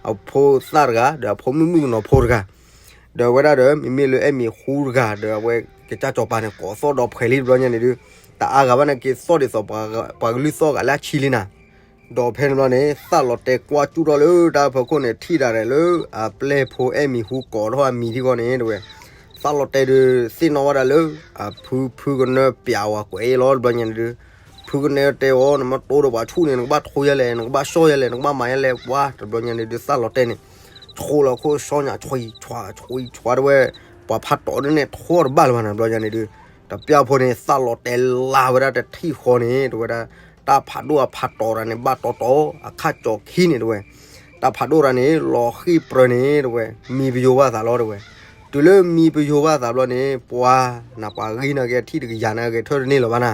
အဖိသၣ်တဂၤ, ဒီးအဖိမုၣ်မုၣ်ကနီၤဖိတဂၤ, ဒီးဝဲဒၣ်ဒီး မ့မ့ၢ်လၢအဲၣ်မံၤဟူတဂၤ, ဒီးအဝဲကစၢ်စီၤပၤန့ၣ် ကိးသီၣ်ဒီးဖှဲးလံတဘျီညါန့ၣ်ဒုး, တအါဂၤဘၣ်နာ်က့ သီၣ်ဒ်သိးပှၤကလုၢ်သီၣ်ဂၤလၢအဆံလံနၤ. ဒီးဖဲန့ၣ်ဘျီန့ၣ် သးလီၤတဲာ်ကွၢ်ကၠူၣ်ထီၣ်လၢတၢ်ဖီခိၣ်န့ၣ် ထံၣ်ဒၣ်ရဲၣ်လၢ အပျဲၢ်ဖိအဲၣ်မံၤဟူကိးထီၣ်အမံၤထံဃီန့ၣ် တဲဝဲ, သးလီၤတဲာ်ဒုး သ့ၣ်နီၣ်ဝဲဒၣ်လၢ အဖုဖုကနၢပျးဝဲကွဲးအံၤလီၤ တဘျီညါန့ၣ်ဒုး, ဖုကနၢတဲအီၤ နမ့ၢ်တိဒီးပှၤဆူၣ်န့ၣ် နကဘၣ်ထိယဲလဲၣ်, နကဘၣ်ဆီၣ်ယဲလဲၣ်, နကဘၣ်မၤယဲလဲၣ်, ပှၤ တဘျီညါန့ၣ်ဒုး သးလီၤတဲာ်န့ၣ် ဆိလီၤခိၣ်ဆီညၣ် ဆွံဆွါ ဆွံဆွါ တဲဝဲ, ပှၤဖးတီၤဒ်န့ၣ် ထိတဘၣ်လၢၤဘၣ်န့ၣ် တဘျီညါန့ၣ်ဒုး, တပျၢ်ဖိန့ၣ် သးလီၤတဲာ်လၢ်ဝဲဒၣ်တထံၣ်ဃီန့ၣ် တဲဝဲဒၣ်, တၢ်ဖးဒိၣ်အဖးတီၤတၢ်န့ၣ် ဘၣ်တီတီ အခါကၠီၤခံန့ၣ် တဲဝဲ, တၢ်ဖးဒိၣ်တၢ်န့ၣ် လီၤဃံၢ်ပြၢၤန့ၣ် တဲဝဲ, မံပယိၤဘၣ်သးလီၤ တဲဝဲ, တုၤလၢမံပယိၤဘၣ်သးဘျီန့ၣ် ပှၤ နပှၤဂ့ၤနာ်က့ အထံၣ်တကယၤနာ်က့ ထၢၣ်တန့ၢ်လၢၤဘၣ်နၤ.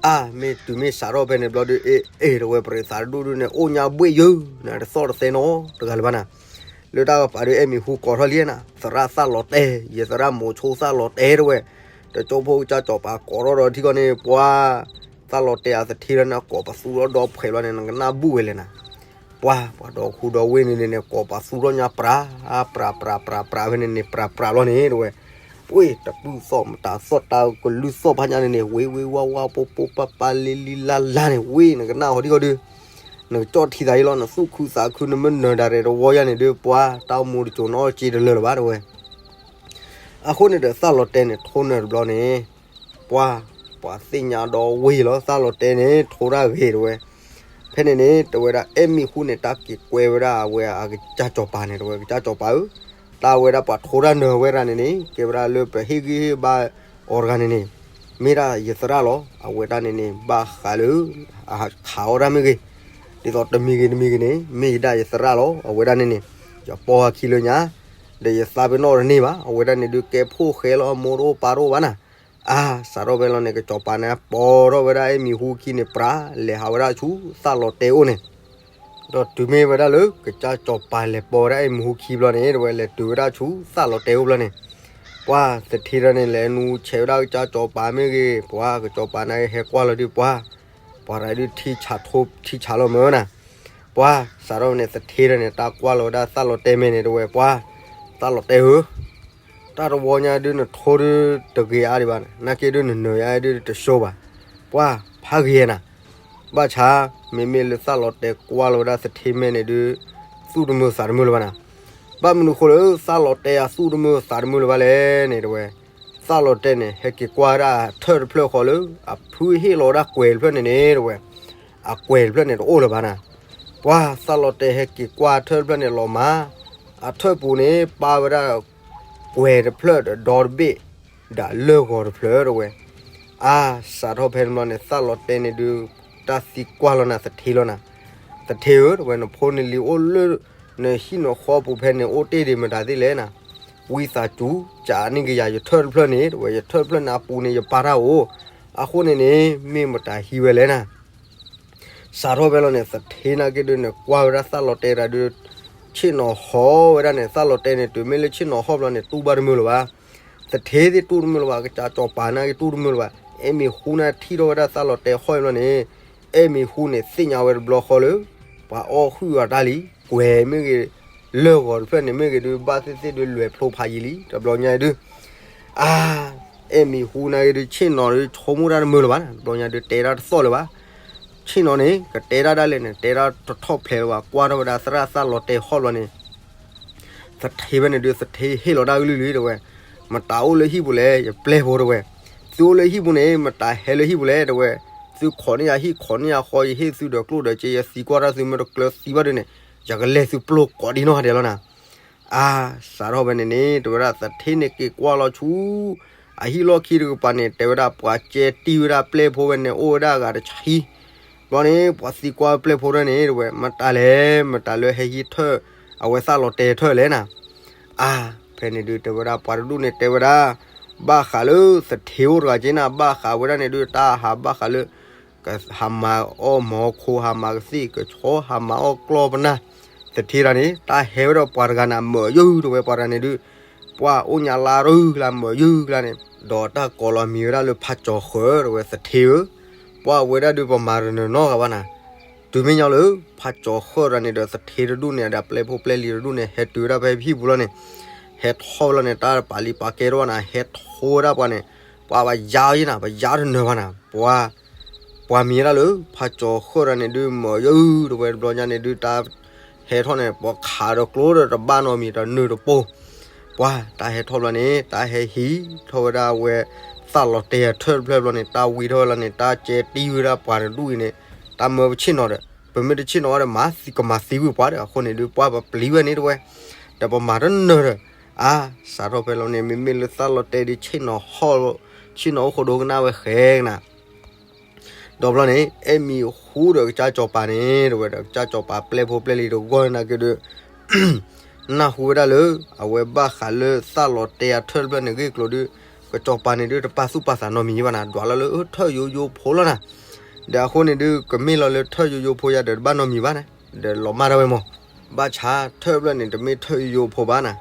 အါ မ့ၢ်တုၤမ့ၢ်စးထီၣ်ဖဲန့ၣ်ဘျီဒုး အ့ၣ်အ့ၣ် တဲဝဲ ပရံးသးတဒူၣ်ဒုးန့ၣ် အိၣ်ညါဘှ့ၣ်ယုၢ် နတသီၣ်တသဲနီတဂၤလၢၤဘၣ်နၤ. လၢတၢ်ကပၤဒုး အဲၣ်မံၤဟူကိးထီၣ်လံနၤ, သရၣ်သးလီၤတဲာ်, ယသရၣ်မိၤဆိသးလီၤတဲာ် တဲဝဲ, တကၠိဖိကစၢ်စီၤပၤကိးထီၣ်ဒီးထံကီၢ်န့ၣ် ပှၤ သးလီၤတဲာ်အသထ့လၢနကိးပသူထီၣ်ဒီဖှဲးလီၤန့ၣ် နကနၣ်ဘူၣ်ဝဲလဲၣ်နၤ. ပှၤ ပှၤဒီးဃူဒီးဝ့ၢ်န့ၣ်န့ၣ် ကိးပသူထီၣ်ညါပြး ပြး ပြး ပြး ပြး ဖဲန့ၣ်န့ၣ် ပြး ပြး လီၤန့ၣ် တဲဝဲ, ဝ့ၢ် တပုၢ်သီၣ်မတၤသီၣ် တၢ်ကလုၢ်သီၣ်ဖးညါန့ၣ်န့ၣ် ဝ့ၢ်ဝ့ၢ်ဝါဝါ ပိပိပပလ့လံလါလါန့ၣ် ဝ့ၢ် နကနၣ်ဟီၣ်ဒံၣ်ဟီၣ်ဒုး, နကကၠီၣ်ထံသးအံၤလီၤ နသူၣ်ခုသးခု နမ့ၢ်နၢၤဒၣ်ရဲၣ်တဝီယါန့ၣ်ဒုး ပှၤ တၢ်အိၣ်မူတစိၤနီတစ့တလၢာ်လၢၤဘၣ် တဲဝဲ. အဃိန့ၣ်ဒီးသးလီၤတဲာ်န့ၣ် ထိနၢၤတဘျီန့ၣ် ပှၤ ပှၤသ့ၣ်ညါဒီးဝ့ၢ်လီၤ သၣ်လီၤတဲန့ၣ် ထိတၢ်ဂ့ၤတဲဝဲ. ဖဲန့ၣ်န့ၣ် တဲဝဲဒၣ် အဲၣ်မံၤဟူန့ၣ် တၢ်က့ၤကွဲဝဲဒၣ်အဝဲအကစၢ်စီၤပၤန့ၣ် တဲဝဲ ကစၢ်စီၤပၤဧၢ, တၢ်ဝဲဒၣ်ပှၤထိတၢ်နၢၤဝဲဒၣ်န့ၣ်န့ၣ် ကဲဝဲဒၣ်လၢပဟ့ၣ်ဂံၢ်ဟ့ၣ်ဘါအီၤတဂၤန့ၣ်န့ၣ် မ့ၢ်ဒၣ်ယသရၣ်လီၤ. အဝဲဒၣ်န့ၣ်န့ၣ် ဘၣ်ဃးလၢ အခးအီၣ်တၢ်မ့ၢ်ဂ့ၤ, ဒ်သိးတမံၤဂ့ၤတမံၤဂ့ၤန့ၣ် မ့ၢ်ယဒၣ်ယသရၣ်လီၤ. အဝဲဒၣ်န့ၣ်န့ၣ် ယပီၢ်ဟးခံလၢညါ ဒီးယသးပ့ၤနီၣ်တန့ၢ်ဘၣ်. အဝဲဒၣ်န့ၣ်ဒုးကဲဖိၣ်ဃဲလီၤ အမိၢ်တအိၣ်ပၢ်တအိၣ်ဘၣ်နၤ. အါ စးထီၣ်ဖဲလီၤန့ၣ် ကစီၤပၤန့ၣ် ပိာ်ထီၣ်ဝဲဒၣ်အဲၣ်မံၤဟူခံန့ၣ် ပြးလဲၤဟးဝဲဒၣ်ဆူသၣ်လီၤတဲအိၣ်န့ၣ်, ဒီးတုၤမ့ၢ်ဝဲဒၣ်လၢ ကစၢ်စီၤပၤလဲၤပိာ်ဝဲဒၣ်အဲၣ်မံၤဟူခံဘျီန့ၣ် တဲဝဲ လဲၤတုၤဝဲဒၣ်ဆူသၣ်လီၤတဲအိၣ်ဘျီန့ၣ်, ပှၤသထ့ဒီးန့ၣ် လဲၤနုာ်ဆဲးဝဲဒၣ်ကစၢ်စီၤပၤမ့ၢ်ဂ့ၤ, ပှၤကစီၤပၤန့ၣ်ဟဲကွၢ်လီၤဒုး ပှၤ ပှၤတဂၤဒုးထံဆးထိထံဆးလီၤမၢ်နၤ, ပှၤစးထီၣ်န့ၣ် သထ့ဒီးန့ၣ် တၢ်ကွၢ်လီၤဝဲဒၣ်သၣ်လီၤတဲမဲာ်န့ၣ် တဲဝဲ ပှၤ သၣ်လီၤတဲဧၢ, တၢ်တဝီညါဒုးနထိဒုးတဂ့ၤအါဒံးဘၣ်, နာ်က့ဒုးနနၢၤယါဒုးတစိဘၣ်, ပှၤဖးဂ့ၤနၤ, ဘၣ်ဆၣ် မ့မ့ၢ်လၢသၣ်လီၤတဲကွၢ်လီၤဝဲဒၣ်သထ့မဲာ်န့ၣ်ဒုး သူၣ်တမုာ်သးတမုာ်လၢၤဘၣ်နၤ, ဘၣ်မနုၤဃိလၢသၣ်လီၤတဲအသူၣ်တမုာ်သးတမုာ်လၢၤဘၣ်လဲၣ်န့ၣ် တဲဝဲ, သၣ်လီၤတဲန့ၣ် ဟဲက့ၤကွၢ်ဝဲဒၣ်ထၢၣ်တဖျၢၣ်ဃီလၢ အဖုဟ့ၣ်လီၤဝဲဒၣ်ကွဲၤတဖျၢၣ်န့ၣ်န့ၣ် တဲဝဲ, အကွဲၤတဖျၢၣ်န့ၣ်တအိၣ်လၢၤဘၣ်နၤ, ပှၤသၣ်လီၤတဲဟဲက့ၤကွၢ်ထၢၣ်တဖျၢၣ်န့ၣ်လီၤမၢ်, အထၢၣ်ပူၤန့ၣ် ပာ်ဝဲဒၣ် ကွဲၤတဖျၢၣ်ဒီးဒီတဘ့ၣ်, ဒီးလၢၢ်ဂီၤတဖျၢၣ် တဲဝဲ, အါ စးထီၣ်ဖဲန့ၣ်ဘျီန့ၣ် သၣ်လီၤတဲန့ၣ်ဒုး တၢ်သံကွၢ်လီၤနၤသထ့လီၤနၤ, သထ့ဧၢ တဲဝဲ နဖိနလံၤအိၣ်လၢ နဟံၣ်နဃီပူၤဖဲန့ၣ် အိၣ်တ့ၢ်ဒံးမတၤသ့ၣ်လဲၣ်နၤ, ဝံသးစူၤ ကးန့ၢ်က့ၤယၤယထၢၣ်တဖျၢၣ်န့ၣ် တဲဝဲ ယထၢၣ်တဖျၢၣ်န့ၣ်အပူၤန့ၣ် ယပာ်တၢ်အိၣ်, အဃိန့ၣ်န့ၣ် မ့ၢ်မတၤဟံးဝဲလဲၣ်နၤ စးထီၣ်ဖဲလီၤန့ၣ် သထ့နာ်က့ဒုးန့ၣ် ကွၢ်ဝဲဒၣ်သၣ်လီၤတဲတဂၤဒုး ဆ့ၣ်နီၤဟီၣ်ဝဲဒၣ်န့ၣ် သၣ်လီၤတဲန့ၣ် တုၤမ့ၢ်လၢဆ့ၣ်နီၤဟီၣ်ဘျီန့ၣ် တူၢ်ဘၣ်တမုာ်လၢၤဘၣ်, သထ့သ့ၣ်တူၢ်တမုာ်လၢၤဘၣ်, ကစၢ်စီၤပၤနာ်က့တူၢ်တမုာ်လၢၤဘၣ်, အဲၣ်မ့ၤဟူန့ၣ်ထံၣ်ထီၣ်ဝဲဒၣ်သၣ်လီၤတဲဟီၣ်ဘျီန့ၣ်, အဲၣ်မ့ၤဟူန့ၣ်သ့ၣ်ညါဝဲတဘျီဃီလၢ ပှၤအီၣ်ဟုၣ်အီၤတၢ်လံ, ကွဲၤမ့ၢ်ဂ့ၤ, လၢၢ်ဂီၤတဖျၢၣ်န့ၣ်မ့ၢ်ဂ့ၤဒုး ဘၣ်သ့ၣ်သ့ၣ်ဒုးလွဲၢ်ဖျိဖးယံာ်လံ တဘျီညါဒုး အါ အဲၣ်မ့ၤဟူနာ်က့ဒုး ဆ့ၣ်နီၤဒုး ဆိကမိၣ်တၢ်တမုာ်လၢၤဘၣ်, တဘျီညါဒုး တဲတၢ်တသီၣ်လၢၤဘၣ်, ဆ့ၣ်နီၤန့ၣ် ကတဲတၢ်ဒၣ်လဲာ်န့ၣ် တဲတၢ်တထီၣ်ဖျဲးလၢၤဘၣ်, ကွၢ်ထီၣ်ဝဲဒၣ်သရၣ်သၣ်လီၤတဲဟီၣ်ဘျီန့ၣ် သထ့ဖဲန့ၣ်ဒုး သထ့ဟ့ၣ်လီၤတၢ်ကလုၢ်လံ တဲဝဲ, မတၤအိၣ်လၢဟံၣ်ပူၤလဲၣ် ယပျဲၢ်ဖိတဲဝဲ, သုအိၣ်လၢဟံၣ်ပူၤန့ၣ် မတၤဟဲလၢဟံၣ်ပူၤလဲၣ် တဲဝဲ, သုခိးန့ၢ်ယၤဟံၣ်ခိးန့ၢ်ယၤဃီ ယဟ့ၣ်သုဒီးကျိၣ်ဒီးစ့ ယသံကွၢ်တၢ်သုမ့ၢ်တကျၢၤသံဘၣ်ဒုးန့ၣ် ယကလဲၤသုပျိၢ်ကိးဒံနီၢ်ဂၤဒဲးလီၤနၤ အါ စးထီၣ်ဖဲန့ၣ်န့ၣ် တဲဝဲဒၣ်သထ့န့ၣ်က့ၤကွၢ်လီၤဆူ အဟံၣ်လီၢ်ခံတကပၤန့ၣ် တဲဝဲဒၣ်ပှၤကဲတံၢ်ဝဲဒၣ်ပျဲၢ်ဖိဝဲန့ၣ် အိၣ်ဝဲဒၣ်အဂၤတဆံ, ဘျီန့ၣ် ပှၤသံကွၢ်ပျဲၢ်ဖိဒၣ်န့ၣ် တဲဝဲ မတၤလဲၣ် မတၤလၢဟဲဟံးထၢၣ် အဝဲသၣ်လီၤတဲထၢၣ်လဲၣ်နၤ အါ ဖဲန့ၣ်ဒုး တဲဝဲဒၣ်ပှၤတဒူၣ်န့ၣ် တဲဝဲဒၣ် ဘၣ်ဃးလၢသထ့အိၣ်တဂၤက့နၤ ဘၣ်ဃးဝဲဒၣ်န့ၣ်ဒုး တၢ်ဟးဘၣ်ဃးလၢ ကဟးမၤအီၣ်မီၤခိ ဟးမၤကသ့ၣ်ကဆီ ဟးမၤအီၣ်ကျီၢ်ပနၢ်, သထ့တဂၤန့ၣ် တၢ်ဟဲဝဲဒၣ်ပှၤတဂၤန့ၣ် မၢယုၢ် တဲဝဲပှၤတဂၤန့ၣ်ဒုး ပှၤအိၣ်ညါလါရုၢ်လါမၢယုၢ်လါန့ၣ် ဒီးတၢ်ကိးလီၤမံၤဝဲဒၣ်လၢဖးကၠီၤဃၢၤ တဲဝဲသထ့ဧၢ, ပှၤဝဲဒၣ်ဒုးပမၤတနၢၤနီတဂၤဘၣ်နၤ, တုၤမ့ၢ်ညီလၢ ဖးကၠီၤဃၢၤတဂၤန့ၣ်ဒီးသထ့တဒူၣ်န့ၣ် ဒီးပျဲၢ်ဖိပျဲၢ်လံၤတဒူၣ်န့ၣ် ဟဲတုၤဝဲဒၣ်ဖဲဟံၣ်ပူၤလီၤန့ၣ်, ဟဲထီၣ်ဝဲလီၤန့ၣ် တၢ်ပာ်လံပာ်ကဲထီၣ်ဘၣ်နၤ ဟဲထီၣ်ဝဲဒၣ်ပှၤန့ၣ်, ပှၤဘၣ်ယါအီၤယဲနၤ ဘၣ်ယါတနၢၤဘၣ်နၤ, ပှၤ ပှၤမံၤဝဲဒၣ်လၢ ဖးကၠီၤဃၢၤတဂၤန့ၣ်ဒုး မၢယုၢ် တဲဝဲတဘျီညါန့ၣ်ဒုး တၢ်ဟဲထီၣ်န့ၣ် ပှၤခးဒီးကျိဒီးတဘၣ်နီတမံၤ တနၢၤတပိၢ်, ပှၤတၢ်ဟဲထီၣ်ဘျီန့ၣ် တၢ်ဟဲဟံးထီၣ်ဝဲဒၣ်အဝဲ သၣ်လီၤတဲအထၢၣ်တဖျၢၣ်ဘျီန့ၣ် တၢ်ဝံထီၣ်ဝဲလီၤန့ၣ် တၢ်ကဲတံၢ်ဝဲဒၣ်ပှၤတဒူၣ်အံၤန့ၣ်, တၢ်မၢပဆ့ၣ်နီၤဒီး ပမ့ၢ်တဆ့ၣ်နီၤဝဲဒီး မၤသံကမၤသံဝံၤပှၤဒီး အဃိန့ၣ်ဒုး ပှၤပပျံၤဝဲန့ၣ်တဝဲ, ဒီးပမၤတနၢၤဒီး, အါ စးထီၣ်ဖဲလီၤန့ၣ် မ့မ့ၢ်လၢသၣ်လီၤတဲဒုး ဆ့ၣ်နီၤဟီၣ်, ဆ့ၣ်နီၤအိၣ်ဃိဒိကနၣ်ဝဲဃဲကနၤ ဒီးဘျီန့ၣ် အဲၣ်မံၤဟူဒီးကစၢ်စီၤပၤန့ၣ် တဲဝဲဒီး ကစၢ်စီၤပၤပျဲၢ်ဖိပျဲၢ်လံၤတဂီၢ်န့ၣ်က့ဒုး နၢ်ဟူဝဲဒၣ်လၢ အဝဲဘၣ်ဃးလၢသၣ်လီၤတဲအထၢၣ်တဖျၢၣ်န့ၣ်ဂ့ၢ်ကျိၤဒုး ကစၢ်စီၤပၤန့ၣ်ဒုး တပာ်သူၣ်ပာ်သးနီတမံၤဘၣ်နၤ ဒွးလီၤလၢထၢၣ်ယိယိဖိလီၤနၤ, ဒီးအဃိန့ၣ်ဒုး ကမ့ၢ်လီၤလၢထၢၣ်ယိယိဖိယါဒီးတဘၣ်နီတမံၤဘၣ်နၤ, ဒီးလီၤမၢ်ဒၣ်ဝဲမး, ဘၣ်ဆၣ်ထၢၣ်ဖျၢၣ်န့ၣ် တမ့ၢ်ထၢၣ်ယိယိဖိဘၣ်နၤ,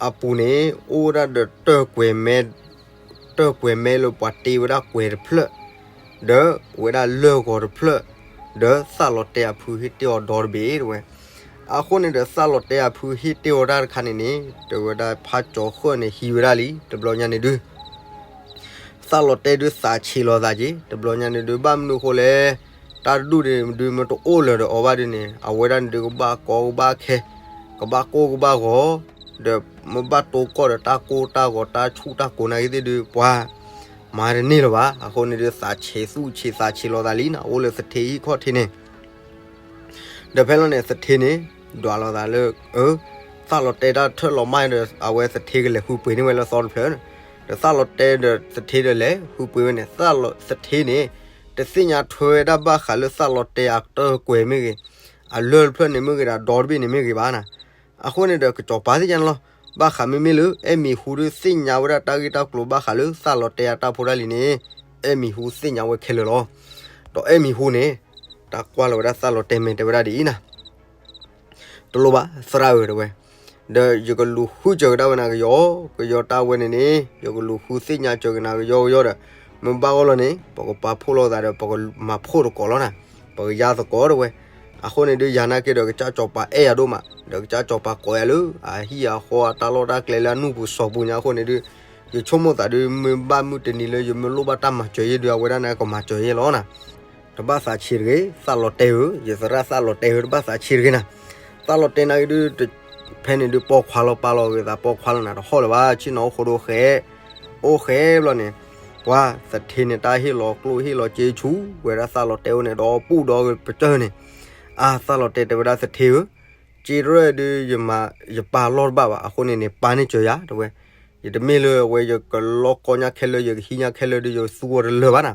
အပူၤန့ၣ် အိၣ်ဝဲဒၣ်ဒီး တၢၢ်ကွဲၤမဲ တၢၢ်ကွဲၤမဲလၢပှၤတ့ဝဲဒၣ်ကွဲၤတဖျၢၣ်, ဒီးဝဲဒၣ်လၢၢ်ဂီၤတဖျၢၣ်, ဒီးသၣ်လီၤတဲအဖုဟ့ၣ်တ့ၢ်အီၤဒီတဘ့ၣ်တဲဝဲ, အဃိန့ၣ်ဒီးသၣ်လီၤတဲအဖုဟ့ၣ်တ့ၢ်အီၤတၢ်တခါန့ၣ်န့ၣ် တဲဝဲဒၣ်ဖးကၠီၤဃၢၣ်န့ၣ်ဟံးဝဲဒၣ်လံ တဘျီညါန့ၣ်ဒုး သၣ်လီၤတဲဒုးသးဆံးလီၤသးက့ၤ တဘျီညါန့ၣ်ဒုး ဘၣ်မနုၤဃိလဲၣ်, တၢ်တဒူၣ်န့ၣ်ဒုးမ့ၢ်တအိၣ်လၢၤဒီးအီၤဘၣ်ဒုးန့ၣ် အဝဲဒၣ်န့ၣ်ဒုးကဘၣ်ကီကဘၣ်ခဲ, ကဘၣ်ကိၢ်ကဘၣ်ဂီၤ, ဒီးမ့ၢ်ဘၣ်တိကိၢ်ဒီးတၢ်ကိၢ်တၢ်ဂီၤတၢ်ဆူၣ်တၢ်ကိၤနာ်က့သ့ၣ်ဒုး ပှၤ မၤတန့ၢ်လၢၤဘၣ်. အဃိန့ၣ်ဒုး သးဆံးသူၣ်ဆံးသးဆံးလီၤသးလံန့ၣ် အိၣ်လၢသထ့ဟံၣ်ခီၣ်ထံးန့ၣ် ဒီးဖဲလီၤန့ၣ် သထ့န့ၣ် ဒွးလိာ်သးလၢ အၢ သၣ်လီၤတဲာ်တၢ်ထၢၣ်လီၤမၢ်ဒီး အဝဲသထ့ကလဲၤဃုပှ့ၤန့ၢ်ဝဲလၢသီတဖျၢၣ်, ဒီးသၣ်လီၤတဲာ်ဒီးသထ့ဒီးလဲၤဃုပှ့ၤဝဲန့ၣ် သထ့န့ၣ် တသ့ၣ်ညါထွဲဝဲဒၣ်ဘၣ်ဃးလၢသၣ်လီၤတဲာ်အတၢၢ်ကွဲၤမ့ၢ်ဂ့ၤ, အလၢၢ်တဖျၢၣ်န့ၣ်မ့ၢ်ဂ့ၤဒီး ဒီတဘ့ၣ်န့ၣ်မ့ၢ်ဂ့ၤဘၣ်န့ၣ်. အဃိန့ၣ်ဒီး ကစီၤပၤသ့ၣ်ညါန့ၣ်လီၤ. ဘၣ်ဃးမ့မ့ၢ်လၢ အဲၣ်မံၤဟူဒုးသ့ၣ်ညါဝဲဒၣ်တၢ်ဂ့ၢ်တၢ်ကျိၤဘၣ်ဃးလၢ သၣ်လီၤတဲာ်အတၢ်ဖိတၢ်လံၤန့ၣ် အဲၣ်မံၤဟူသ့ၣ်ညါဝဲခဲလၢာ်လီၤ. ဒီးအဲၣ်မံၤဟူန့ၣ် တၢ်ကွၢ်လီၤဝဲဒၣ်သၣ်လီၤတဲာ်မဲာ်တဲဝဲဒၣ်ဒ်အံၤန့ၣ် တလိၣ်ဘၣ် သရၣ်ဧၢ တဲဝဲ, ဒီးယကလူၤဃုစၢၤကဒါဝဲနၤကယီကယီတၢ်ဝဲန့ၣ်န့ၣ် ယကလူၤဃုသ့ၣ်ညါစၢၤကနၤကယီကယီဒီး မ့ၢ်ဘၣ်ဂီၢ်လီၤန့ၣ် ပကပာ်ဖှိၣ်လိာ်သးဒီး ပကမၤဖှိၣ်သကိးလီၤနၤ, ပကယါသကိး တဲဝဲ. အဃိန့ၣ်ဒုး ယၤနာ်က့ဒီး ကစၢ်စီၤပၤအဲၣ်ယၤဒိၣ်မး ဒီးကစၢ်စီၤပၤကိးယၤလၢ အဟံၣ်အဃီအတၢ်လီၢ်တၢ်ကျဲလၢအနူၢ်ပူၤစီၤပူၤညါအဃိန့ၣ်ဒုး ယဆိကမိၣ်သးဒုး မ့ၢ်ဘၣ်မုၢ်တနံၤလၢယမ့ၢ်လိၣ်ဘၣ်တၢ်မၤစၢၤယဲဒုး အဝဲဒၣ်န့ၣ်ကမၤစၢၤယဲလီၤနၤ. တဘၣ်သးဆံးတဂ့ၤ သၣ်လီၤတဲာ်ဧၢ, ယသရၣ်သၣ်လီၤတဲာ်ဧၢ, တဘၣ်သးဆံးတဂ့ၤနၤ. သၣ်လီၤတဲာ်နာ်က့ဒုး ဖဲန့ၣ်ဒုးပိာ်ခွါလီၤပာ်လီၤဂ့ၤသး ပိာ်ခွါလီၤနၤ တဟီၣ်လၢၤဘၣ်. ဆ့ၣ်နီၤအိၣ်ဃိဒိၣ်ဃဲ, အိၣ်ဃဲဘျီန့ၣ် ပှၤသထ့န့ၣ် တၢ်ဟ့ၣ်လီၤကျိၣ်ဟ့ၣ်လီၤစ့ဆူၣ်ဝဲဒၣ်သၣ်လီၤတဲာ်အိၣ်န့ၣ် ဒီးပူၣ်ဒီးပစၢၢ်န့ၣ်, အါ သၣ်လီၤတဲာ်တဲဝဲဒၣ်သထ့ဧၢ, စ့တရၢၣ်ဒုး ယမၤယပာ်လီၢ်တဘၣ်ဘၣ်. အဃိန့ၣ်န့ၣ် ပာ်န့ၢ်စၢၤယၤ တဲဝဲ. ယတမ့ၢ်လၢအဝဲယကလီကီညါခဲလၢာ် ယကဟံးညါခဲလၢာ်ဒုး ယသူအီၤတလၢာ်ဘၣ်နၤ.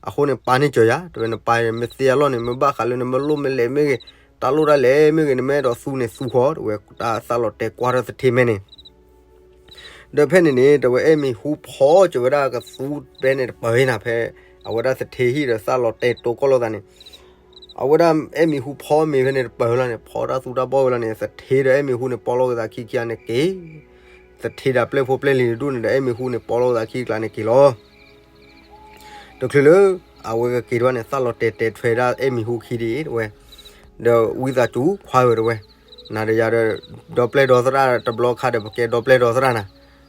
အဃိန့ၣ် ပာ်န့ၢ်စၢၤယၤ တဲဝဲ. နပာ်မ့ၢ်သ့အလီၢ်န့ၣ် မ့ၢ်ဘၣ်ဃးလၢနမ့ၢ်လိၣ်မ့ၢ်လဲၤမ့ၢ်ဂ့ၤ, တၢ်လိၣ်တၢ်လဲၤမ့ၢ်ဂ့ၤ နမ့ၢ်အဲၣ်ဒိးသူန့ၣ်သူဃီ တဲဝဲ. တၢ်သၣ်လီၤတဲာ်ကွၢ်ထီၣ်သထ့မဲာ်န့ၣ် ဒီးဖဲန့ၣ်န့ၣ် တဲဝဲ အဲၣ်မံၤဟူဖီစၢၤဝဲဒၣ်ကသူဖဲန့ၣ်တပၢၢ်နၤ ဖဲအဝဲဒၣ်သထ့ဟံၣ်ဒီးသၣ်လီၤတဲာ်တိကိၢ်လိာ်သးန့ၣ်, အဝဲဒၣ်အဲၣ်မံၤဟူဖီမ့ၤဖဲန့ၣ်တပၢၢ်လီၤန့ၣ် ဖီတၢ်သူတၢ်ဘီၣ်ဝဲလီၤန့ၣ် သထ့ဒီးအဲၣ်မံၤဟူန့ၣ် ပိာ်လိာ်က့ၤသးခံခံဂၤန့ၣ်က့ၤ, သထ့ဒီးပျဲၢ်ဖိပျဲၢ်လံၤတဒူၣ်န့ၣ်ဒီး အဲၣ်မံၤဟူန့ၣ် ပိာ်လိာ်က့ၤသးခံကျါန့ၣ်က့ၤလီၤ. တချုးလၢ အဝဲကက့ၤတဘၣ်န့ၣ် သၣ်လီၤတဲာ်တဲာ်ထွဲဒၣ်အဲၣ်မံၤဟူခံဒ်အံၤ တဲဝဲ, ဒီးဝံသးစူၤခွါဧၢ တဲဝဲ, နၤဒီးယၤဒီး ဒီပျဲၢ်ဒီသရၣ်တဘျီခါဒီး ပကဲဒီပျဲၢ်ဒီသရၣ်နၤ,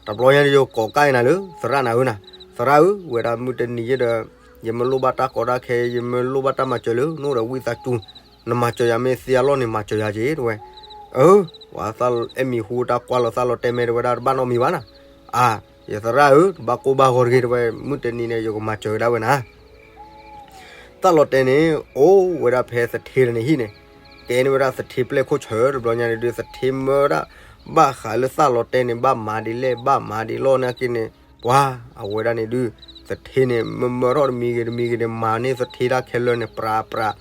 တဘျီညါဒီးယကိးကၣ်အံၤနၤလၢ သရၣ်နၤဧၢနၤ, သရၣ်ဧၢ ဝဲဒၣ်မုၢ်တနံၤယဲဒီး ယမ့ၢ်လိၣ်ဘၣ်တၢ်ကီတၢ်ခဲ ယမ့ၢ်လိၣ်ဘၣ်တၢ်မၤစၢၤလၢနအိၣ်ဒီး ဝံသးစူၤ နမၤစၢၤယၤ မ့ၢ်သ့အလီၢ်န့ၣ် မၤစၢၤယၤက့ၤ တဲဝဲ. အၢ ပှၤအဲၣ်မံၤဟူတၢ်ကွၢ်လီၤသၣ်လီၤတဲာ်မဲာ်တဲဝဲဒၣ် တဘၣ်နီတမံၤဘၣ်နၤ, အါ ယသရၣ်ဧၢ တဘၣ်ကိၢ်ဘၣ်ဂီၤတဂ့ၤ တဲဝဲ, မုၢ်တနံၤန့ၣ် ယကမၤစၢၤကဒါဝဲနၤ. သၣ်လီၤတဲာ်န့ၣ် အိၣ်ဝဲဒၣ်ဖဲသထ့တန့ၢ်ဟံၣ်န့ၣ်, ကဲန့ၢ်ဝဲဒၣ်သထ့ပျဲၢ်ခိၣ်ဆၢ တဘျီညါန့ၣ်ဒုး သထ့မၢဝဲဒၣ် ဘၣ်ဃးလၢသၣ်လီၤတဲာ်န့ၣ် ဘၣ်မၤဒ်လဲၣ် ဘၣ်မၤဒ်လဲၣ်နာ်က့န့ၣ် ပှၤအဝဲဒၣ်န့ၣ်ဒုး သထ့န့ၣ် မၢမၢထီၣ်တမံၤဂ့ၤတမံၤဂ့ၤန့ၣ် မၤန့ၢ်သထ့တၢ်ခဲလၢာ်န့ၣ် ပြးပြး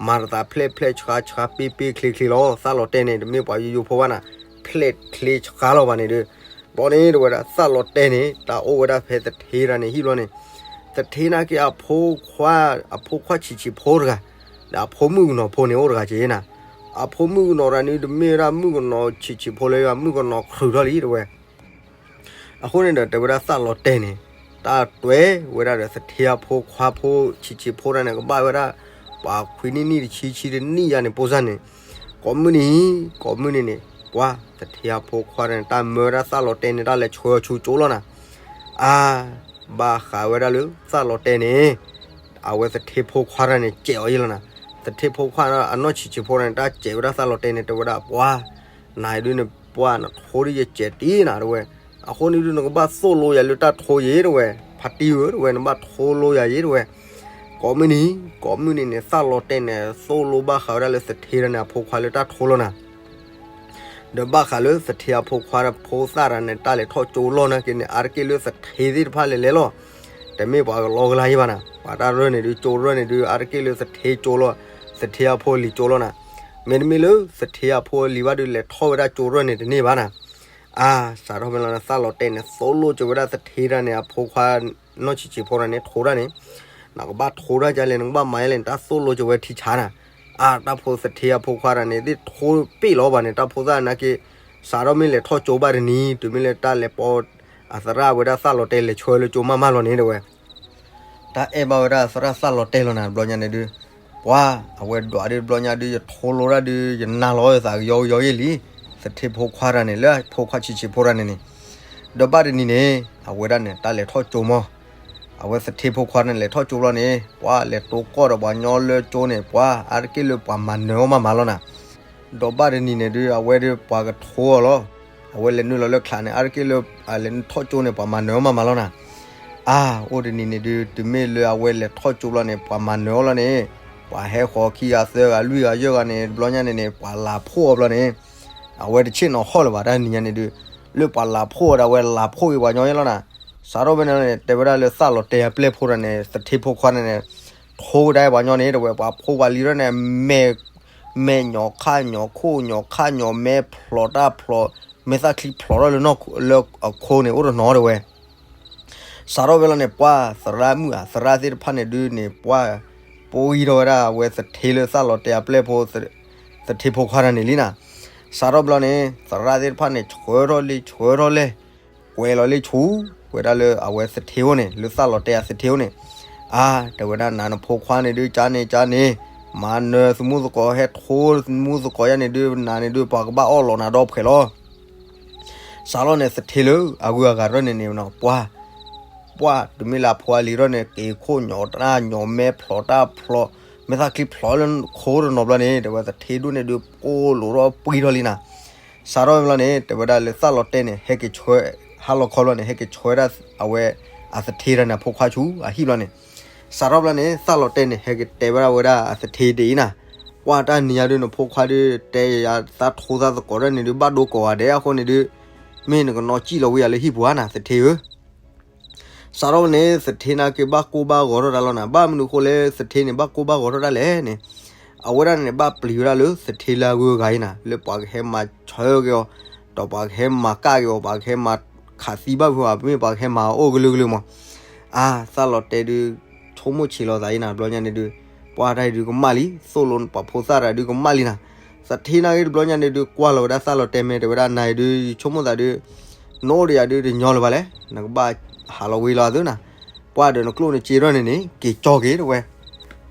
မၤတသးဖျဲၣ်ဖျဲၣ်ဆှါဆှါ ပ့ပ့ချ့ချ့လီၤ. သၣ်လီၤတဲာ်န့ၣ် တမ့ၢ်ပှၤယိယိဖိဘၣ်နၤ, ဖျဲၣ်ချ့ဆှါလီၤဘၣ်န့ၣ်ဒုး, ဘျီန့ၣ်တဲဝဲဒၣ် သၣ်လီၤတဲာ်န့ၣ် တၢ်အိၣ်ဝဲဒၣ်ဖဲသထ့တန့ၢ်ဟံၣ်ဘျီန့ၣ်, သထ့နာ်က့အဖိခွါ, အဖိခွါဆံးဆံးဖိတဂၤ, ဒီးအဖိမုၣ်ကနီၤဖိန့ၣ်အိၣ်တဂၤက့ၤနၤ, အဖိမုၣ်ကနီၤတဂၤန့ၣ် တမ့ၢ်ဝဲဒၣ်မုၣ်ကနီၤဆံးဆံးဖိလၢ မုၣ်ကနီၤခရူးထီၣ်လံ တဲဝဲ. အဃိန့ၣ်ဒီး တဲဝဲဒၣ်သၣ်လီၤတဲာ်န့ၣ် တၢ်တွဲဝဲဒၣ်ဒီးသထ့အဖိခွါဖိဆံးဆံးဖိတဂၤန့ၣ် ကဘၣ်ဝဲဒၣ် ပှၤခွံနံၣ်နံၣ်တဆံဆံတနံၣ်ယါန့ၣ် ပိၢ်စၢ်န့ၣ်, ကိးမုၢ်နံၤ, ကိးမုၢ်နံၤန့ၣ် ပှၤသထ့အဖိခွါတဂၤန့ၣ် တၢ်မၢဝဲဒၣ်သၣ်လီၤတဲာ်န့ၣ် တၢ်လဲၤဆှၢဆူကၠိလီၤနၤ, အါ ဘၣ်ဃးဝဲဒၣ်လၢသၣ်လီၤတဲာ်န့ၣ် အဝဲသထ့ဖိခွါတဂၤန့ၣ် စဲးအီၤယဲလီၤနၤ, သထ့ဖိခွါအနီၢ်ဆံးဆံးဖိတဂၤန့ၣ် တၢ်စဲးဝဲဒၣ်သၣ်လီၤတဲာ်န့ၣ် တဲဝဲဒၣ် ပှၤ နၤဒုးန့ၣ် ပှၤနထိဒုးယစဲးတံၢ်နၤ တဲဝဲ, အဃိန့ၣ်ဒုး နကဘၣ်သိၣ်လိယၤလၢတၢ်ထိယဲ တဲဝဲ, ဖါတံၢ်ဧၢ တဲဝဲ နဘၣ်ထိလိယၤယဲ တဲဝဲ. ကိးမုၢ်နံၤ, ကိးမုၢ်နံၤန့ၣ် သၣ်လီၤတဲာ်န့ၣ် သိၣ်လိဘၣ်ဃးဝဲဒၣ်လၢသထ့တဂၤန့ၣ် အဖိခွါလၢတၢ်ထိလီၤနၤ ဒီးဘၣ်ဃးလၢသထ့အဖိခွါဖိသၣ်တဂၤန့ၣ် တၢ်လဲၤထီၣ်ကၠိလီၢ်နာ်က့န့ၣ် အါတက့ၢ်လၢသထ့သ့ၣ်တဖၣ်လဲၤလဲၤလီၤ, တမ့ၢ်ပှၤကလီကလါယဲဘၣ်နၤ, ပှၤတၢ်ရၢၢ်န့ၣ်ဒုး ကၠိရၢၢ်န့ၣ်ဒုး အါတက့ၢ်လၢသထ့ကၠိလီၤ, သထ့အဖိအလံၤကၠိလီၤနၤ, မ့တမ့ၢ်လၢသထ့အဖိအလံၤဘၣ်ဒုး လဲၤထီၣ်ဝဲဒၣ်ကၠိရၢၢ်န့ၣ်တန့ၢ်ဘၣ်နၤ. အါ စးထီၣ်ဖဲလီၤန့ၣ် သၣ်လီၤတဲာ်န့ၣ် သိၣ်လိကၠိဝဲဒၣ်သထ့တဂၤန့ၣ် အဖိခွါ နီၢ်ဆံးဆံးဖိတဂၤန့ၣ် ထိတၢ်န့ၣ်, နကဘၣ်ထိတၢ်ဒ်လဲၣ် နကဘၣ်မၤဒ်လဲၣ်န့ၣ် တၢ်သိၣ်လိကၠိဝဲထံဆါနၤ. အါ တၢ်ဖိသထ့အဖိခွါတဂၤန့ၣ် သ့ၣ်ထိပ့ၣ်လီၤဘၣ်န့ၣ် တၢ်ဖိသၣ်နာ်က့ စးထီၣ်မ့ၢ်လဲၤထီၣ်ကၠိဘၣ်တနံၤ တုၤမ့ၢ်လၢတၢ်လဲၤပိာ်အသရၣ်ဝဲဒၣ်သၣ်လီၤတဲာ် လဲၤဆှၢလၢကၠိမးမးလီၤန့ၣ် တဲဝဲ တၢ်အဲၣ်ဘၣ်ဝဲဒၣ်သရၣ်သၣ်လီၤတဲာ်လီၤနၤ တဘျီညါန့ၣ်ဒုး, ပှၤ အဝဲဒွးဒုးတဘျီညါဒုး ယထိလိတၢ်ဒုး ယနၤလီၤသးကယီကယီယဲလံ, သထ့ဖိခွါတဂၤန့ၣ် လၢဖိခွါဆံးဆံးဖိတဂၤန့ၣ်န့ၣ်, ဒီးဘၣ်တနံၤန့ၣ် အဝဲဒၣ်န့ၣ် တၢ်လဲၤထီၣ်ကၠိမး, အဝဲသထ့ဖိခွါန့ၣ် လဲၤထီၣ်ကၠိဘျီန့ၣ် ပှၤလဲၤတိကိၢ်ဒီးပှၤညီလၢကၠိန့ၣ် ပှၤ အါတက့ၢ်လၢပှၤမၤနၢၤအီၤမးမးလီၤနၤ. ဒီးဘၣ်တနံၤန့ၣ်ဒုး အဝဲဒုးပှၤကထိအီၤလီၤ. အဝဲလဲၤနုာ်လီၤလၢချးန့ၣ် အါတက့ၢ်လၢ လဲၤနုာ်ထီၣ်ကၠိန့ၣ် ပှၤမၤနၢၤအီၤမးမးလီၤနၤ. အါ, အိၣ်တနံၤန့ၣ်ဒုး တုၤမ့ၢ်လၢအဝဲလဲၤထီၣ်ကၠိဘျီန့ၣ် ပှၤမၤနၢၤအီၤလီၤန့ၣ်, ပှၤဟဲဃီၤခံဂၤသၢဂၤလွံၢ်ဂၤယဲၢ်ဂၤန့ၣ် တဘျီညါန့ၣ်န့ၣ် ပှၤလၤဖှိၣ်အီၤဘျီန့ၣ်, အဝဲတဆ့ၣ်နီၤဟီၣ်လၢၤဘၣ်တၢ်နံၤညါန့ၣ်ဒုး, လၢပှၤလၤဖှိၣ်အီၤဒီး အဝဲလၤဖှိၣ်က့ၤပှၤညီယဲၢ်လီၤနၤ. စးထီၣ်ဖဲန့ၣ်န့ၣ် တဲဝဲဒၣ်လၢသၣ်လီၤတဲာ်အပျဲၢ်ဖိတဂၤန့ၣ် သထ့ဖိခွါန့ၣ်န့ၣ် ထိကဒါပှၤညီန့ၣ် တဝဲပှၤဖိပှၤလံၤထီၣ်န့ၣ် မဲာ်ညီၣ်ခါညီၣ်ခိၣ် ညီၣ်ခါညီၣ်မဲဖျိးတၢ်ဖျိး, မဲာ်သၣ်ချံဖျိးထီၣ်လၢနီၢ်လၢအခိန့ၣ် အိၣ်တနီၤတဝဲ. စးထီၣ်ဖဲလီၤန့ၣ် ပှၤသရၣ်မုၣ်ဧါ သရၣ်သ့ၣ်တဖၣ်န့ၣ်ဒုးန့ၣ် ပှၤပှံထီၣ်ဝဲဒၣ်အဝဲသထ့လၢသၣ်လီၤတဲာ်အပျဲၢ်ဖိ သထ့ဖိခွါတဂၤန့ၣ်လံနၤ. စးထီၣ်ဖဲလီၤန့ၣ် သရၣ်သ့ၣ်တဖၣ်န့ၣ် ဆှၢထီၣ်လံဆှၢထီၣ်လဲၣ်, ကွဲးလီၤလံဆူ ဝဲဒၣ်လၢအဝဲသထ့အိၣ်န့ၣ် လၢသၣ်လီၤတဲာ်အသထ့အိၣ်န့ၣ်, အါ, တဲဝဲဒၣ်နၤနဖိခွါန့ၣ်ဒုး ကၠါန့ၣ်ကၠါန့ၣ်, မၤနၢၤသမူသကိး ဟဲထိသမူသကိးယါန့ၣ်ဒုး နၤန့ၣ်ဒုး ပှၤကဘၣ်အီၣ်လီၤနၤဒီးဖှဲးလီၤ. စးထီၣ်န့ၣ် သထ့လၢအဂုၤအဂၤထီၣ်န့ၣ်န့ၣ် ပှၤ ပှၤတမ့ၢ်လၢအဖိအလံၤထီၣ်န့ၣ် က့ၤခိၣ်ညီၣ်တၢ်ညီၣ်မဲဖျိးတၢ်ဖျိး, မဲာ်သၣ်ချံဖျိးလၢခိတနီၤဘျီန့ၣ် တဲဝဲသထ့ဒိၣ်န့ၣ်ဒုး ကိၢ်လိာ်ထီၣ်ပှံထီၣ်လံနၤ. စးထီၣ်ဖဲလီၤန့ၣ် တဲဝဲဒၣ်လၢသၣ်လီၤတဲာ်န့ၣ် ဟဲက့ၤဆှၢ, ဟါလီၤခီဘျီန့ၣ် ဟဲက့ၤဆှၢဒၣ်အဝဲအသထ့တဂၤန့ၣ်အဖိခွါဆူအဟံၣ်ဘျီန့ၣ်, စးထီၣ်ဖဲလီၤန့ၣ် သၣ်လီၤတဲာ်န့ၣ် ဟဲက့ၤတဲဝဲဒၣ်ဝဲဒၣ်အသထ့ဒ်အံၤနၤ, ပှၤတၢ်နံၤညါဒုး နဖိခွါဒုး တဲယၤသးထိသးသကိးထီၣ်န့ၣ်ဒုး ဘၣ်ဒိကိးဂၤဒဲးအဃိန့ၣ်ဒုး, မ့ၢ်နကနီၣ်စံၣ်လီၤဝဲယၤလၢဟံၣ်ပူၤဧါနၤ သထ့ဧၢ. စးထီၣ်ဖဲလီၤန့ၣ် သထ့န့ၣ်က့ၤဘၣ်ကိၢ်ဘၣ်ဂီၤထီၣ်တၢ်လီၤနၤ. ဘၣ်မနုၤအဃိလဲၣ် သထ့န့ၣ် ဘၣ်ကိၢ်ဘၣ်ဂီၤထီၣ်တၢ်လဲၣ်န့ၣ်, အဝဲဒၣ်န့ၣ် ဘၣ်ပျံၤဝဲဒၣ်လၢသထ့လၢအဂုၤအဂၤအံၤနၤ လၢပှၤကဟဲမၤဆၢက့ၤအီၤ, ဒီးပှၤကဟဲမၤကၣ်က့ၤအီၤ, ပှၤကဟဲမၤခးသံဘၣ်ဖုးအီၤ, မ့ၢ်ပှၤကဟဲမၤအီၣ်ကလုာ်ကလုာ်မး. အါ, သၣ်လီၤတဲာ်ဒုး ဆိကမိၣ်ဆံးလီၤသးအံၤနၤ တဘျီညါန့ၣ်ဒုး, ပှၤတၢ်အံၤဒုးကမၣ်လံ, သိၣ်လိပှၤဖိသၣ်တဂၤဒုးကမၣ်လံနၤ. သထ့န့ၣ်က့ၤတဘျီညါန့ၣ်ဒုး ကွၢ်လီၤဝဲဒၣ်သၣ်လီၤတဲာ် မ့ၢ်တဲဝဲဒၣ်နၤအံၤဒုး ယဆိကမိၣ်သးဒုး နအိၣ်ဒီးယၤဒုးတညီလၢၤဘၣ်လဲၣ်, နကဘၣ်ဟးလီၤဝံၤလီၤအသးနၤ. ပှၤဒီးနကျိၣ်နစ့ထီၣ်န့ၣ်န့ၣ် က့ၤကၠီက့ၤတဝဲ.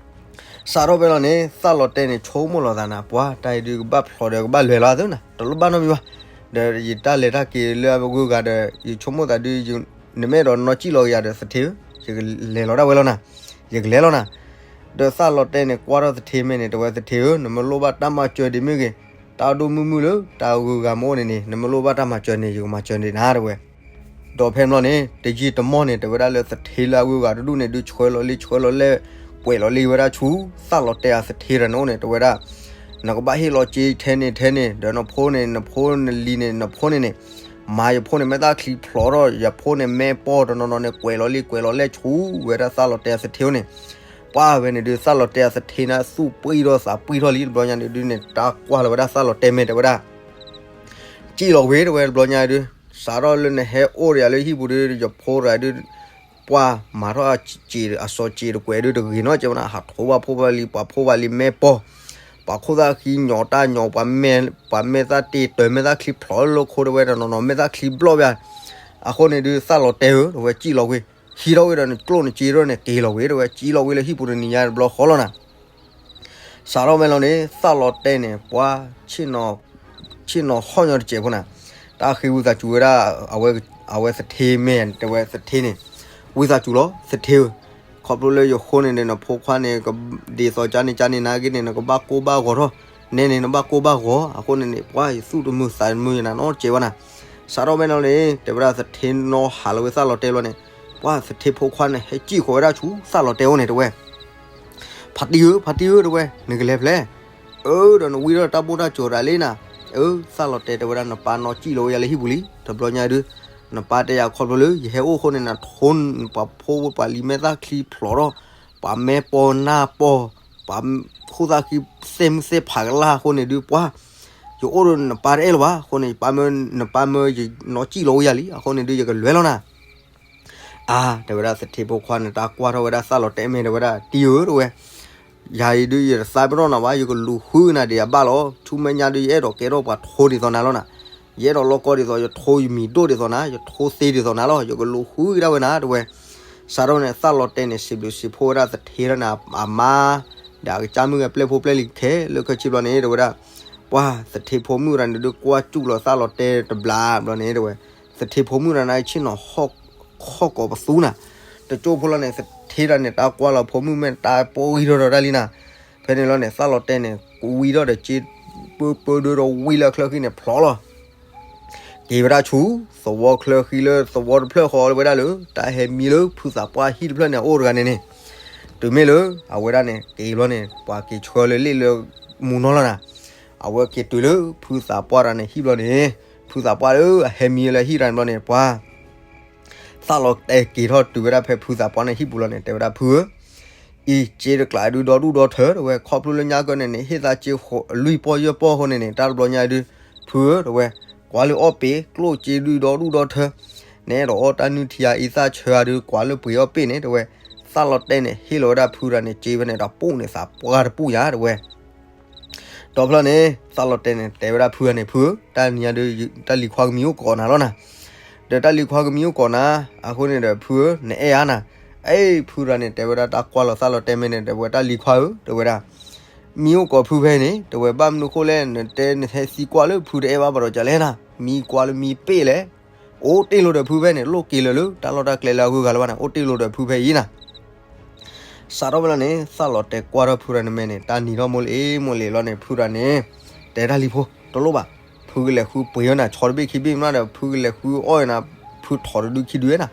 စးထီၣ်ဖဲလီၤန့ၣ် သၣ်လီၤတဲာ်န့ၣ် ဆိကမိၣ်လီၤသးနၤ, ပှၤတၢ်အံၤဒုးကဘၣ်ဖျိးဒီးကဘၣ်လဲၤလီၤအသးနၤ, တလိၣ်ဘၣ်နီတမံၤဘၣ်. ဒီးယတၢ်လဲၤတၢ်က့ၤလၢအဂုၤအဂၤဒီး ယဆိကမိၣ်သးဒုး နမ့ၢ်အဲၣ်ဒိးနီၣ်စံၣ်လီၤက့ၤယၤဒီးသထ့ဧၢ, ယကလဲၤလီၤဒၣ်ဝဲလီၤနၤ, ယကလဲၤလီၤနၤ. ဒီးသၣ်လီၤတဲာ်န့ၣ် ကွၢ်ထီၣ်သထ့မ့ၢ်န့ၣ် တဲဝဲသထ့ဧၢ, နမ့ၢ်လိၣ်ဘၣ်တၢ်မၤစၢၤဒံးမ့ၢ်ဂ့ၤ, တၢ်ဒိၣ်မုၢ်မုၢ်လၢတၢ်ဂုၤဂၤမ့ၢ်အိၣ်န့ၣ်န့ၣ် နမ့ၢ်လိၣ်ဘၣ်တၢ်မၤစၢၤန့ၣ် ယကမၤစၢၤန့ၣ်နၤတဝဲ. ဒီးဖဲမ့ၢ်န့ၣ် တယံာ်တမီၢ်န့ၣ် တဲဝဲဒၣ်လၢသထ့လၢအဂုၤအဂၤတဒူၣ်န့ၣ်ဒုး ဆှၢလီၤလံဆှၢလီၤလဲၣ်, ကွဲးလီၤလံဝဲဒၣ်ဆူ သၣ်လီၤတဲာ်အသထ့တဂၤန့ၣ်အိၣ်န့ၣ် တဲဝဲဒၣ် နကဘၣ်ဟ့ၣ်လီၤစ့ထဲန့ၣ်ထဲန့ၣ်, ဒီးနဖိန့ၣ် နဖိနလံၤန့ၣ် နဖိန့ၣ်န့ၣ်, မၤယဖိန့ၣ် မဲာ်သၣ်ချံဖျိးထီၣ်, ယဖိန့ၣ် မဲာ်ပီၢ်တနီၤနီၤန့ၣ် ကွဲးလီၤလံကွဲးလီၤလဲၣ်ဆူဝဲဒၣ်သၣ်လီၤတဲာ်အသထ့အိၣ်န့ၣ်. ပှၤဝဲန့ၣ်ဒုး သၣ်လီၤတဲာ်အသထ့န့ၣ် သူၣ်ပှံထီၣ်သးပှံထီၣ်လံ တဘျီညါန့ၣ်ဒုးန့ၣ် တၢ်ကွၢ်လီၤဝဲဒၣ်သၣ်လီၤတဲာ်မ့ၢ်တဲဝဲဒၣ် စံၣ်လီၤဝံၤတဝဲတဘျီညါဒုး, စးထီၣ်လၢနဟဲအိၣ်ဒီးယၤလၢဟံၣ်ပူၤဒုး ယဖိတဂၤဒုး, ပှၤမၤထီၣ်အစီၤစ့းတကွဲးဒုး တဂ့ၤနီတစဲးဝဲနၤ, ဟးထိပှၤဖိပှၤလံၤ ပှၤဖိပှၤလံၤမဲာ်ပီၢ်, ပှၤခိၣ်သၣ်ဃံညီၣ်တၢ်ညီၣ်, ပှၤမဲာ်သၣ်တ့ၢ်တၢၤ မဲာ်သၣ်ချံဖျိးလၢခိတဝဲတနီၤနီၤ မဲာ်သၣ်ချံဘျီၣ်ဘၣ်. အဃိန့ၣ်ဒုး သၣ်လီၤတဲာ်ဧၢ တဝဲစံၣ်လီၤဝံၤ, ဟံးထီၣ်ဝံၤဒီးနကျိၣ်နစ့ထီၣ်န့ၣ် က့ၤလီၤဝံၤတဝဲ စံၣ်လီၤဝံၤလၢဟံၣ်ပူၤတနံၤညါတဘျီဃီလီၤနၤ. စးထီၣ်ဖဲလီၤန့ၣ် သၣ်လီၤတဲာ်န့ၣ် ပှၤ ဆ့ၣ်နီၤဟီၣ်ညီတစဲးဖိနၤ, တၢ်ဃ့ဝံသးစူၤဝဲဒၣ် အဝဲသထ့မ့ၢ်တဲဝဲသထ့န့ၣ်, ဝံသးစူၤလီၤ သထ့ဧၢ, ခီဖျိလၢယဃိန့ၣ်န့ၣ် နဖိခွါန့ၣ် ဒ်သိးကၠါန့ၣ်ကၠါန့ၣ် နာ်က့န့ၣ် နကဘၣ်ကိၢ်ဘၣ်ဂီၤထီၣ်, နဲန့ၣ် နဘၣ်ကိၢ်ဘၣ်ဂီၤ, အဃိန့ၣ်န့ၣ် ပှၤယသူၣ်တမုာ်သးတမုာ်ယနၤနီတစဲးဝဲနၤ. စးထီၣ်ဖဲလီၤန့ၣ် တဲဝဲဒၣ်သထ့နီၣ်ဟးလီၤဝဲသၣ်လီၤတဲာ်လီၤန့ၣ်, ပှၤသထ့ဖိခွါန့ၣ် ဟဲစံၣ်ဃီၤဝဲဒၣ်ဆူသၣ်လီၤတဲာ်အိၣ်န့ၣ်တဝဲ ဖါတံၢ်ဧၢ ဖါတံၢ်ဧၢ တဝဲ နကလဲၤဖဲလဲၣ်. အၢ ဒီးနဝံထီၣ်တၢ်ဘိၣ်တၢ်စှီၤတၢ်လံနၤ. အၢ သၣ်လီၤတဲာ်တဲဝဲဒၣ် နပၢ်နီၣ်စံၣ်လီၤဝဲယၤလၢဟံၣ်ပူၤလံ တဘျီညါဒုး, နပၢ်တဲယၤခီဖျိလၢ ယဟဲအိၣ်အဃိန့ၣ် နထိပှၤဖိပှၤလံၤမဲာ်သၣ်ချံဖျိးထီၣ်, ပှၤမဲာ်ပီၢ်နၢ်ပီၢ်, ပှၤခိၣ်သၣ်ဃံသ့ၣ်မုၢ်သ့ၣ်ဖးကလၢ်အဃိန့ၣ်ဒုး ပှၤ ယအိၣ်ဒီးနပၢ်တအဲၣ်လၢၤဘၣ် အဃိန့ၣ် နပၢ်မၢယနီၣ်စံၣ်လီၤဝဲယၤလံ အဃိန့ၣ်ဒုး ယကလဲၤလီၤနၤ. အါ တဲဝဲဒၣ်သထ့ဖိခွါန့ၣ် တၢ်ကွၢ်ထီၣ်ဝဲဒၣ်သၣ်လီၤတဲာ်မ့ၢ်တဲဝဲဒၣ် တံၢ်ဧၢ တဝဲ, ယၤအံၤဒုး ယတသးပ့ၤနီၣ်နၤဘၣ် ယကလူၤဃုနၤဒံးအဘၣ်လီၤ. ဆူမဲာ်ညါဒုး ယအဲၣ်ဒိးကဲထီၣ်ပှၤထိဒ်သိးနၤလီၤနၤ. ယအဲၣ်ဒိးလီၢ်ကီဒ်သိး ယထိယမံၤဒိၣ်ဒ်သိးနၤ ယထိသ့ဒ်သိးနၤလီၤ. ယကလူၤဃုဒၣ်ဝဲနၤ တဝဲ. စးထီၣ်န့ၣ် သၣ်လီၤတဲာ်န့ၣ် စံးဘျုးစံးဖှိၣ်ဝဲဒၣ်သထ့လီၤန့ၣ် အမါ ဒီးအကစၢ်မုၣ်အပျဲၢ်ဖိပျဲၢ်လံၤခဲလၢာ်ခဲဆ့ဘျီန့ၣ် တဲဝဲဒၣ် ပှၤသထ့ဖိမုၣ်တဂၤန့ၣ်ဒုး ကွၢ်စူၣ်လီၤသၣ်လီၤတဲာ်တဘျီဘျီန့ၣ် တဲဝဲ သထ့ဖိမုၣ်တဂၤန့ၣ် ဆ့ၣ်နီၤဟီၣ်ကီးပသူနၤ. တကၠိဖိလီၤန့ၣ် သထ့တဂၤန့ၣ် တၢ်ကွၢ်လီၤဖိမုၣ်မ့ၢ်တၢ်ပှံထီၣ်ဒီးတၢ်လံနၤ. ဖဲန့ၣ်လီၤန့ၣ် သၣ်လီၤတဲာ်န့ၣ် ဝံထီၣ်ဒီးစ့ ပၢပၢဒၢဒီးဝံလၢအချၢဃံန့ၣ် ဖျိးလီၤ. က့ၤဝဲဒၣ်ဆူ သဝီချၢဃံလၢသဝီတဖျၢၣ်ဃီလၢဝဲဒၣ်လၢ တၢ်ဟဲမံလၢဖုသးပှၢ်ဟံၣ်တဖျၢၣ်န့ၣ် အအိၣ်တဂၤန့ၣ်န့ၣ်, တုၤမ့ၢ်လၢအဝဲဒၣ်န့ၣ် က့ၤဘျီန့ၣ် ပှၤက့ၤဆှၢလၢလ့ၣ်လၢမူနီၢ်လီၤနၤ, အဝဲက့ၤတုၤလၢဖုသးပှၢ်တဂၤန့ၣ်ဟံၣ်ဘျီန့ၣ်, ဖုသးပှၢ်လၢအဟဲမံလၢဟံၣ်တဂၤန့ၣ်ဘျီန့ၣ် ပှၤ သးလီၤတဲာ်က့ၤထီၣ်တုၤဝဲဒၣ်ဖဲဖုသးပှၢ်န့ၣ်ဟံၣ်ပူၤလီၤန့ၣ် တဲဝဲဒၣ်ဖုဧၢ, အံၤစ့တကျးဒုဒီဒူၣ်ဒီထၢတဲဝဲ, ခီဖျိလၢညါကၢန့ၣ်န့ၣ် ဟ့ၣ်သးစ့လွံၢ်ပီၢ်ယဲၢ်ပီၢ်အဃိန့ၣ်န့ၣ် တၢ်တဘျီညါဒု ဖုဧၢတဲဝဲ, ကွၢ်လၢအီၣ်ပ့ၤ ကျိၣ်စ့ဒုဒီဒူၣ်ဒီထၢ, နအဲၣ်ဒိးအီၣ်တၢ်နုၢ်ထံဧါ အံသၣ်ဆၢဧါဒု ကွၢ်လၢပှ့ၤအီၣ်ပ့ၤန့ၣ်တဲဝဲ, သးလီၤတဲာ်န့ၣ် ဟ့ၣ်လီၤဝဲဒၣ်ဖုတဂၤန့ၣ် စ့ဖဲန့ၣ်ဒီးပူၣ်န့ၣ် သးပှၢ်တပူၣ်ညါတဲဝဲ ဒီးဖဲလီၤန့ၣ် သးလီၤတဲာ်န့ၣ် တဲဝဲဒၣ်ဖုတဂၤန့ၣ် ဖုဧၢ, တၢ်နံၤညါဒု တၢ်လံၤခွါကမံၤအိၣ်ကိးနၤလီၤနၤ, ဒီးတၢ်လံၤခွါကမံၤအိၣ်ကိးနၤ, အဃိန့ၣ်ဒီးဖုဧၢ နအဲၣ်ဧါနၤ, အ့ ဖုတဂၤန့ၣ် တဲဝဲဒၣ်တၢ်ကွၢ်လီၤသးလီၤတဲာ်မဲာ်န့ၣ် တဲဝဲတၢ်လံၤခွါဧၢ တဲဝဲဒၣ် မံအိၣ်ကိးဖုဖဲအံၤန့ၣ် တဲဝဲ ဘၣ်မနုၤဃိလဲၣ် နတဲနဟဲသံကွၢ်လၢဖုတအဲၣ်ဘၣ်ဘၣ်ဒီးကလဲၣ်နၤ, မံကွၢ်လၢမံပ့ၢ်လဲၣ်, အိၣ်တ့ၢ်လိာ်ဒီးဖုဖဲန့ၣ် လိၣ်က့ၤလၢာ်လၢတၢ်လီၢ်တၢ်ကျဲလၢအဂုၤအဂၤလၢၤဘၣ်န့ၣ် အိၣ်တ့ၢ်လိာ်ဒီးဖုဖဲအံၤနၤ စးထီၣ်ဖဲလီၤန့ၣ် သးလီၤတဲာ်ကွၢ်ထီၣ်ဖုတဂၤန့ၣ်မဲာ်န့ၣ် တၢ်နံၤထီၣ်မိၢ်လံမိၢ်လံလီၤန့ၣ် ဖုတဂၤန့ၣ် တဲတၢ်လံၤဖိ တလိၣ်ဘၣ်, ဖုကလဲၤဃုပှ့ၤဝဲနၤ ဆီတဘ့ၣ်ခံဘ့ၣ်မးဒီး ဖုကလဲၤဃုအီၣ်ဝဲနၤ, ဖုထီၣ်တဒုခံဒုဝဲနၤ,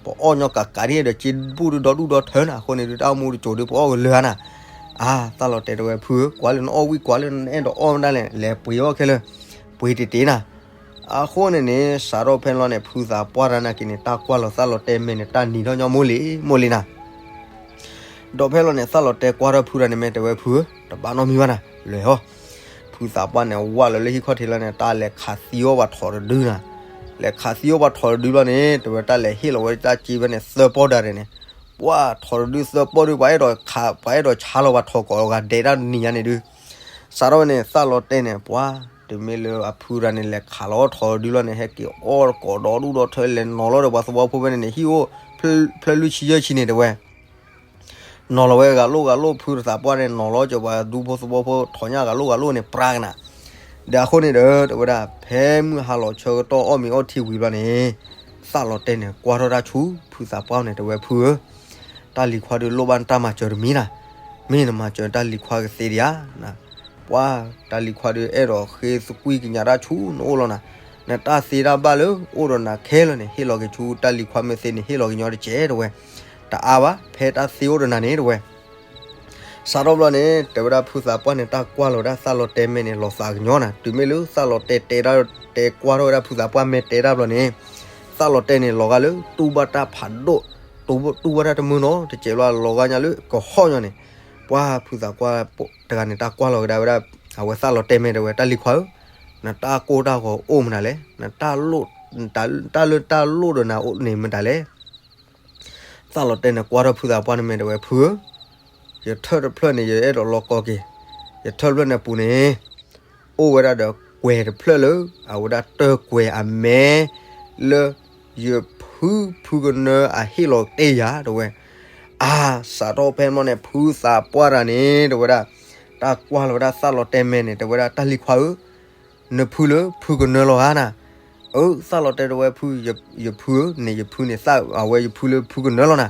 ပအီၣ်ညီကးကးဒ်ဒီးစ့ဘူၣ်ဒုဒီဒူၣ်ဒီထၢနၤ အဃိန့ၣ်ဒု တၢ်အိၣ်မူတစိၤဒု ပအီၣ်ကလၢာ်ဧါနၤ, အါ သးလီၤတဲာ်တဲဝဲဖုဧၢ ကွၢ်လၢနအီၣ်ဝံၣ်ကွၢ်လၢနအဲၣ်ဒိးအီၣ်မတၤလဲၣ် လဲၤပှ့ၤအီၣ်ခဲလၢာ်, ပှ့ၤတ့ၢ်တ့ၢ်နၤ အဃိန့ၣ်န့ၣ် စးထီၣ်ဖဲန့ၣ်လီၤန့ၣ် ဖုသးပှၢ်တဂၤနာ်က့န့ၣ် တၢ်ကွၢ်လီၤသးလီၤတဲာ်မဲာ်န့ၣ် တၢ်နံၤထီၣ်ညီမိၢ်လံမိၢ်လံနၤ ဒီးဖဲလီၤန့ၣ် သးလီၤတဲာ်ကွၢ်ထီၣ်ဖုတဂၤန့ၣ်မဲာ်တဲဝဲဖုဧၢ, တဘၣ်နီတမံၤဘၣ်နၤ လဲၤဟီ, ဖုသးပှၢ်န့ၣ် ဝၢ်လီၤလၢဟံၣ်ခီၣ်ထံးလီၤန့ၣ် တၢ်လဲၤခးသံအီၣ်ပှၤထီၣ်တဒုနၤ, လဲၤခးသံအီၣ်ပှၤထီၣ်တဒုလီၤန့ၣ် တဲဝဲတၢ်လဲၤဟ့ၣ်လီၤဝဲတၢ်စ့ဖဲန့ၣ် သၢပီၢ်ဒၣ်ရဲၣ်န့ၣ်, ပှၤထီၣ်တဒုသၢပီၢ်ဒု ပှၤအဲၣ်ဒိးခး ပှၤအဲၣ်ဒိးဆါလီၤပှၤထီၣ်ကိးဂၤဒဲးတၢ်နံၤညါန့ၣ်ဒု စးထီၣ်ဝဲန့ၣ် သးလီၤတဲာ်န့ၣ် ပှၤ တုၤမ့ၢ်လၢအဖုတဂၤန့ၣ် လဲၤခးလီၤထီၣ်တဒုလီၤန့ၣ် ဟဲက့ၤအီၣ်ကိးဒီဒူၣ်ဒီထၢလဲၤနီၤလီၤဒီးပှၤသဝီဖိဖဲန့ၣ်န့ၣ် ဟံၣ်အိၣ် ဖျၢၣ်လွံၢ်ဆံယဲၢ်ဆံန့ၣ်တဲဝဲ နီၤလီၤဝဲဂၤလိၣ်ဂၤလိၣ် ဖုသးပှၢ်န့ၣ် နီၤလီၤကၠီၤပှၤဒူဖိသဝီဖိ ထီၣ်ညၣ်ဂၤလိၣ်ဂၤလိၣ်န့ၣ် ပြးကနၤ, ဒီးအဃိန့ၣ်ဒီး တဲဝဲဒၣ် ဖဲမုၢ်ဟါလီၤဆၢကတီၢ်အီၣ်မ့ၤအီထံဝံၤဘျီန့ၣ် သးလီၤတဲာ်န့ၣ် ကွၢ်ထီၣ်တၢ်ဆူ ဖုသးပှၢ်န့ၣ် တဲဝဲဖုဧၢ, တၢ်လံၤခွါဒုးလိၣ်ဘၣ်နတၢ်မၤစၢၤတမံၤနၤ, မ့ၢ်နမၤစၢၤတၢ်လံၤခွါကသ့ဒံးဧါ ပှၤ တၢ်လံၤခွါဒုးအဲၣ်ဒိးဃ့သကွံၢ်ကညးတၢ်ဆူနအိၣ်လီၤနၤ, နတၢ်သ့တၢ်ဘၣ်လၢအိၣ်ဒီးနၤခဲလၢာ်န့ၣ် ဟ့ၣ်လီၤက့ၤဆူတၢ်လံၤခွါမ့ၢ်သ့န့ၣ် ဟ့ၣ်လီၤကညီတကဲးတဲဝဲ, တအါဘၣ် ဖဲတၢ်သ့အိၣ်ဒီးနၤန့ၣ်တဲဝဲ စးထီၣ်ဘျီန့ၣ် တဲဝဲဒၣ်ဖုသးပှၢ်န့ၣ် တၢ်ကွၢ်လီၤဝဲဒၣ်သးလီၤတဲာ်မဲာ်န့ၣ် လီၤသးကညီနၤ, တုၤမ့ၢ်လၢသးလီၤတဲာ်တဲဒၣ် တဲကွၢ်ထီၣ်ဝဲဒၣ်ဖုသးပှၢ်မဲာ်တဲဒၣ်ဘျီန့ၣ် သးလီၤတဲာ်န့ၣ် လီၤဂာ်လၢတူၢ်ဘၣ်တၢ်ဖးဒိၣ်, တူၢ်ဘၣ်တၢ်တမုာ်နီတစဲးဘျီ လီၤဂာ်ညါလၢကဟီၣ်ညီန့ၣ်, ပှၤဖုသးပှၢ်တဂၤန့ၣ် တၢ်ကွၢ်လီၤကဒါဝဲဒၣ် အဝဲသးလီၤတဲာ်မဲာ်တဲဝဲ တၢ်လံၤခွါဧၢ, နတၢ်ကိၢ်တၢ်ဂီၤအိၣ်မနုၤလဲၣ်, နတၢ်လိၣ်, တၢ်လၢတၢ်လိၣ်ဒီးနၤအိၣ်န့ၣ်မတၤလဲၣ် သးလီၤတဲာ်န့ၣ် ကွၢ်ထီၣ်ဖုသးပှၢ်န့ၣ်မဲာ်တဲဝဲ ဖုဧၢ, ယထၢၣ်တဖျၢၣ်န့ၣ် ယအဲၣ်ဒိးလီၤကီက့ၤ, ယထၢၣ်တဖျၢၣ်န့ၣ်အပူၤန့ၣ် အိၣ်ဝဲဒၣ်ဒီးကွဲၤတဖျၢၣ်လၢ အဝဲဒၣ်တၢၢ်ကွဲၤအမဲ လၢ ယဖု ဖုကနၢအဟ့ၣ်လီၤတဲာ်ယၤတဲဝဲ, အါ စးထီၣ်ဖဲန့ၣ်ဘျီန့ၣ် ဖုသးပှၢ်တဂၤန့ၣ် တဲဝဲဒၣ် တၢ်ကွၢ်လီၤဝဲဒၣ်သးလီၤတဲာ်မဲာ်န့ၣ် တဲဝဲဒၣ် တၢ်လံၤခွါဧၢ နဖုလၢဖုကနၢလီၤဧါနၤ, အၢ သးလီၤတဲာ်တဲဝဲဖု, ယဖုဧၢန့ၣ် ယဖုန့ၣ် သးအဝဲယဖုလၢဖုကနၢလီၤနၤ,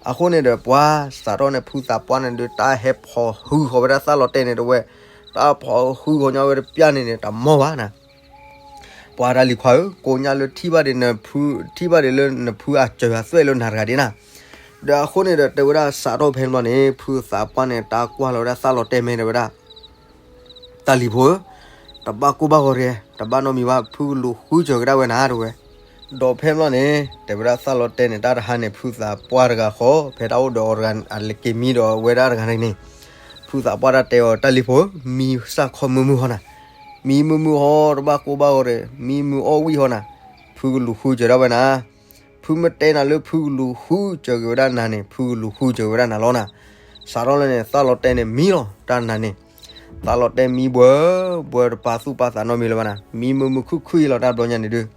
အဃိန့ၣ်ဒီးပှၤ စးထီၣ်န့ၣ် ဖုသးပှၢ်န့ၣ်ဒုး တၢ်ဟဲဖီၣ်ဟုဃီၤဝဲဒၣ်သးလီၤတဲာ်န့ၣ်တဲဝဲ, တၢ်ဖီၣ်ဟုဃီၤညီဝဲတပျၢ်န့ၣ်န့ၣ် တမီၢ်ဘၣ်နၤ ပှၤတၢ်လံၤခွါဧၢ, ကိးညါလၢထံၣ်ဘၣ်ဒံးနဖု, ထံၣ်ဘၣ်ဒံးလၢနဖုအစၢၤအသွဲၣ်လၢနၤတဂၤဒၣ်နၤ, ဒီးအဃိန့ၣ်ဒီး တဲဝဲဒၣ်စးထီၣ်ဖဲန့ၣ်ဘျီန့ၣ် ဖုသးပှၢ်န့ၣ် တၢ်ကွၢ်လီၤဝဲဒၣ်သးလီၤတဲာ်မဲာ်တဲဝဲဒၣ် တၢ်လံၤဖိဧၢ, တဘၣ်ကိၢ်ဘၣ်ဂီၤတဂ့ၤ, တဘၣ်နီတမံၤဘၣ်, ဖုကလူၤဃုစၢၤကဒါဝဲနၤတဲဝဲ, ဒီးဖဲန့ၣ်ဘျီန့ၣ် တဲဝဲဒၣ်သးလီၤတဲာ်န့ၣ် တၢ်တဟါန့ၣ် ဖုသးပှၢ်တဂၤဃီ ဖဲတၢ်အိၣ်ဒီးအီၤတဂၤ အလဲၤက့ၤမံဒီးဝဲဒၣ်တဂၤန့ၣ်န့ၣ်, ဖုသးပှၢ်တၢ်တဲအီၤ တၢ်လံၤဖိဧၢ, မံစၢ်ခီမုာ်မုာ်ဟီနၤ, မံမုာ်မုာ်ဟီ တဘၣ်ကိၢ်ဘၣ်ဂီၤတဂ့ၤ, မံမုာ်အီၣ်ဝံၣ်ဟီနၤ, ဖုကလူၤဃုစၢၤဒၣ်ဝဲနၤ ဖုမ့ၢ်တဲနၤလၢဖုကလူၤဃုစၢၤက့ၤဝဲဒၣ်နၤန့ၣ် ဖုကလူၤဃုစၢၤက့ၤဝဲဒၣ်နၤလီၤနၤ, စးထီၣ်လၢန့ၣ် သးလီၤတဲာ်န့ၣ်မံလီၤ တၢ်နၤန့ၣ်, သးလီၤတဲာ်မံဘှၢဘှၢတပာ်သူၣ်ပာ်သးနီတမံၤလၢၤဘၣ်နၤ, မံမုာ်မုာ်ခုၣ်ခုၣ်အံၤလီၤတၢ်ဘျီညါန့ၣ်ဒုး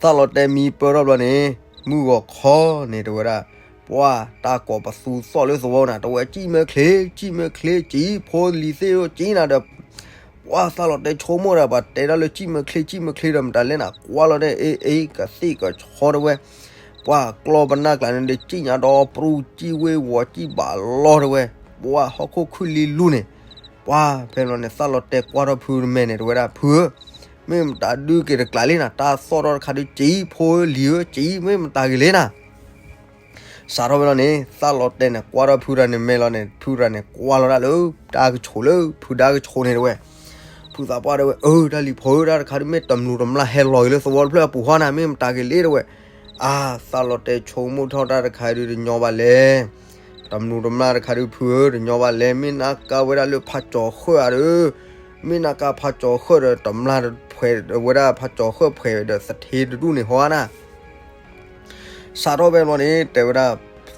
သးလီၤတဲာ်မံပၢၢ်ထီၣ်ဘျီန့ၣ် မုၢ်ဂီၤခီန့ၣ်တဲဝဲဒၣ်, ပှၤတၢ်ကိးပသူသီၣ်လၢသဝီနၤ တဲဝဲ စံၣ်မဲာ်ချ့ စံၣ်မဲာ်ချ့ စံၣ်ဖိလံၤသ့ၣ်ဧၢ စံၣ်နၤဒီး ပှၤသးလီၤတဲာ်ဆိကမိၣ်ဒီး ပှၤတဲဒၣ်လၢစံၣ်မဲာ်ချ့ စံၣ်မဲာ်ချ့ဒီး မတၤလဲၣ်နၤ ကွၢ်လီၤတဲာ် အ့ အ့ ကသ့ၣ်ကဆီတဲဝဲ, ပှၤကျီၢ်ပနၢ်ကျါန့ၣ်ဒီး စံၣ်ညါဒီးပြူ စံၣ်ဝ့ဝီၤ စံၣ်ဘၣ်လီတဲဝဲ, ပှၤဟီၣ်ခိၣ်ခုၣ်လံလူန့ၣ်, ပှၤဖဲန့ၣ်ဘျီန့ၣ် သးလီၤတဲာ်ကွၢ်ထီၣ်ဖုမဲာ်န့ၣ် တဲဝဲဒၣ် ဖုဧၢ, မ့ၢ်မတၤဒုးက့ၤတကျးလံနၤ, တၢ်သီၣ်ထီၣ်တခါဒုး ကံၣ်ဖိဧၢ လံၤဧၢ ကံၣ် မ့ၢ်မတၤက့ၤလံနၤ. စးထီၣ်ဝဲလီၤန့ၣ် သၣ်လီၤတဲာ်န့ၣ် ကွၢ်ထီၣ်ဖုရၤန့ၣ်မဲာ်လီၤန့ၣ် ဖုရၤန့ၣ် ကွၢ်လီၤဒၣ်လၢတၢ်ကဆိးလၢ ဖုဒါကဆိးန့ၣ်တဝဲ. ဖုသးပှၢ်တဲဝဲ အၢ တၢ်လံၤဖိဧၢ တၢ်တခါဒုး မ့ၢ်တမျိးတမျာ်ဟဲလီၤက့ၤလၢသဝီတဖျၢၣ်အပူၤဃီနၤ မ့ၢ်မတၤက့ၤလံတဝဲ. အါ သၣ်လီၤတဲာ်ဆိကမိၣ်ထီၣ်တၢ်တခါဒုး တညီဘၣ်လဲၣ်. တမျိးတမျာ်တခါဒုး ဖုဧၢ တညီဘၣ်လဲၣ်. မ့ၢ်နာ်က့ၤဝဲဒၣ်လၢဖးကၠီၤဃၢၣ်ဧါဒီး မ့ၢ်နာ်က့ၤဖးကၠီၤဃၢၣ်ဒီး တမျာ်တဖှဲးဝဲဒၣ် ဖးကၠီၤဃၢၣ်ဖှဲးဒီးသထ့တဒူၣ်န့ၣ်ဟီဧါနၤ. စးထီၣ်ဖဲလီၤန့ၣ် တဲဝဲဒၣ်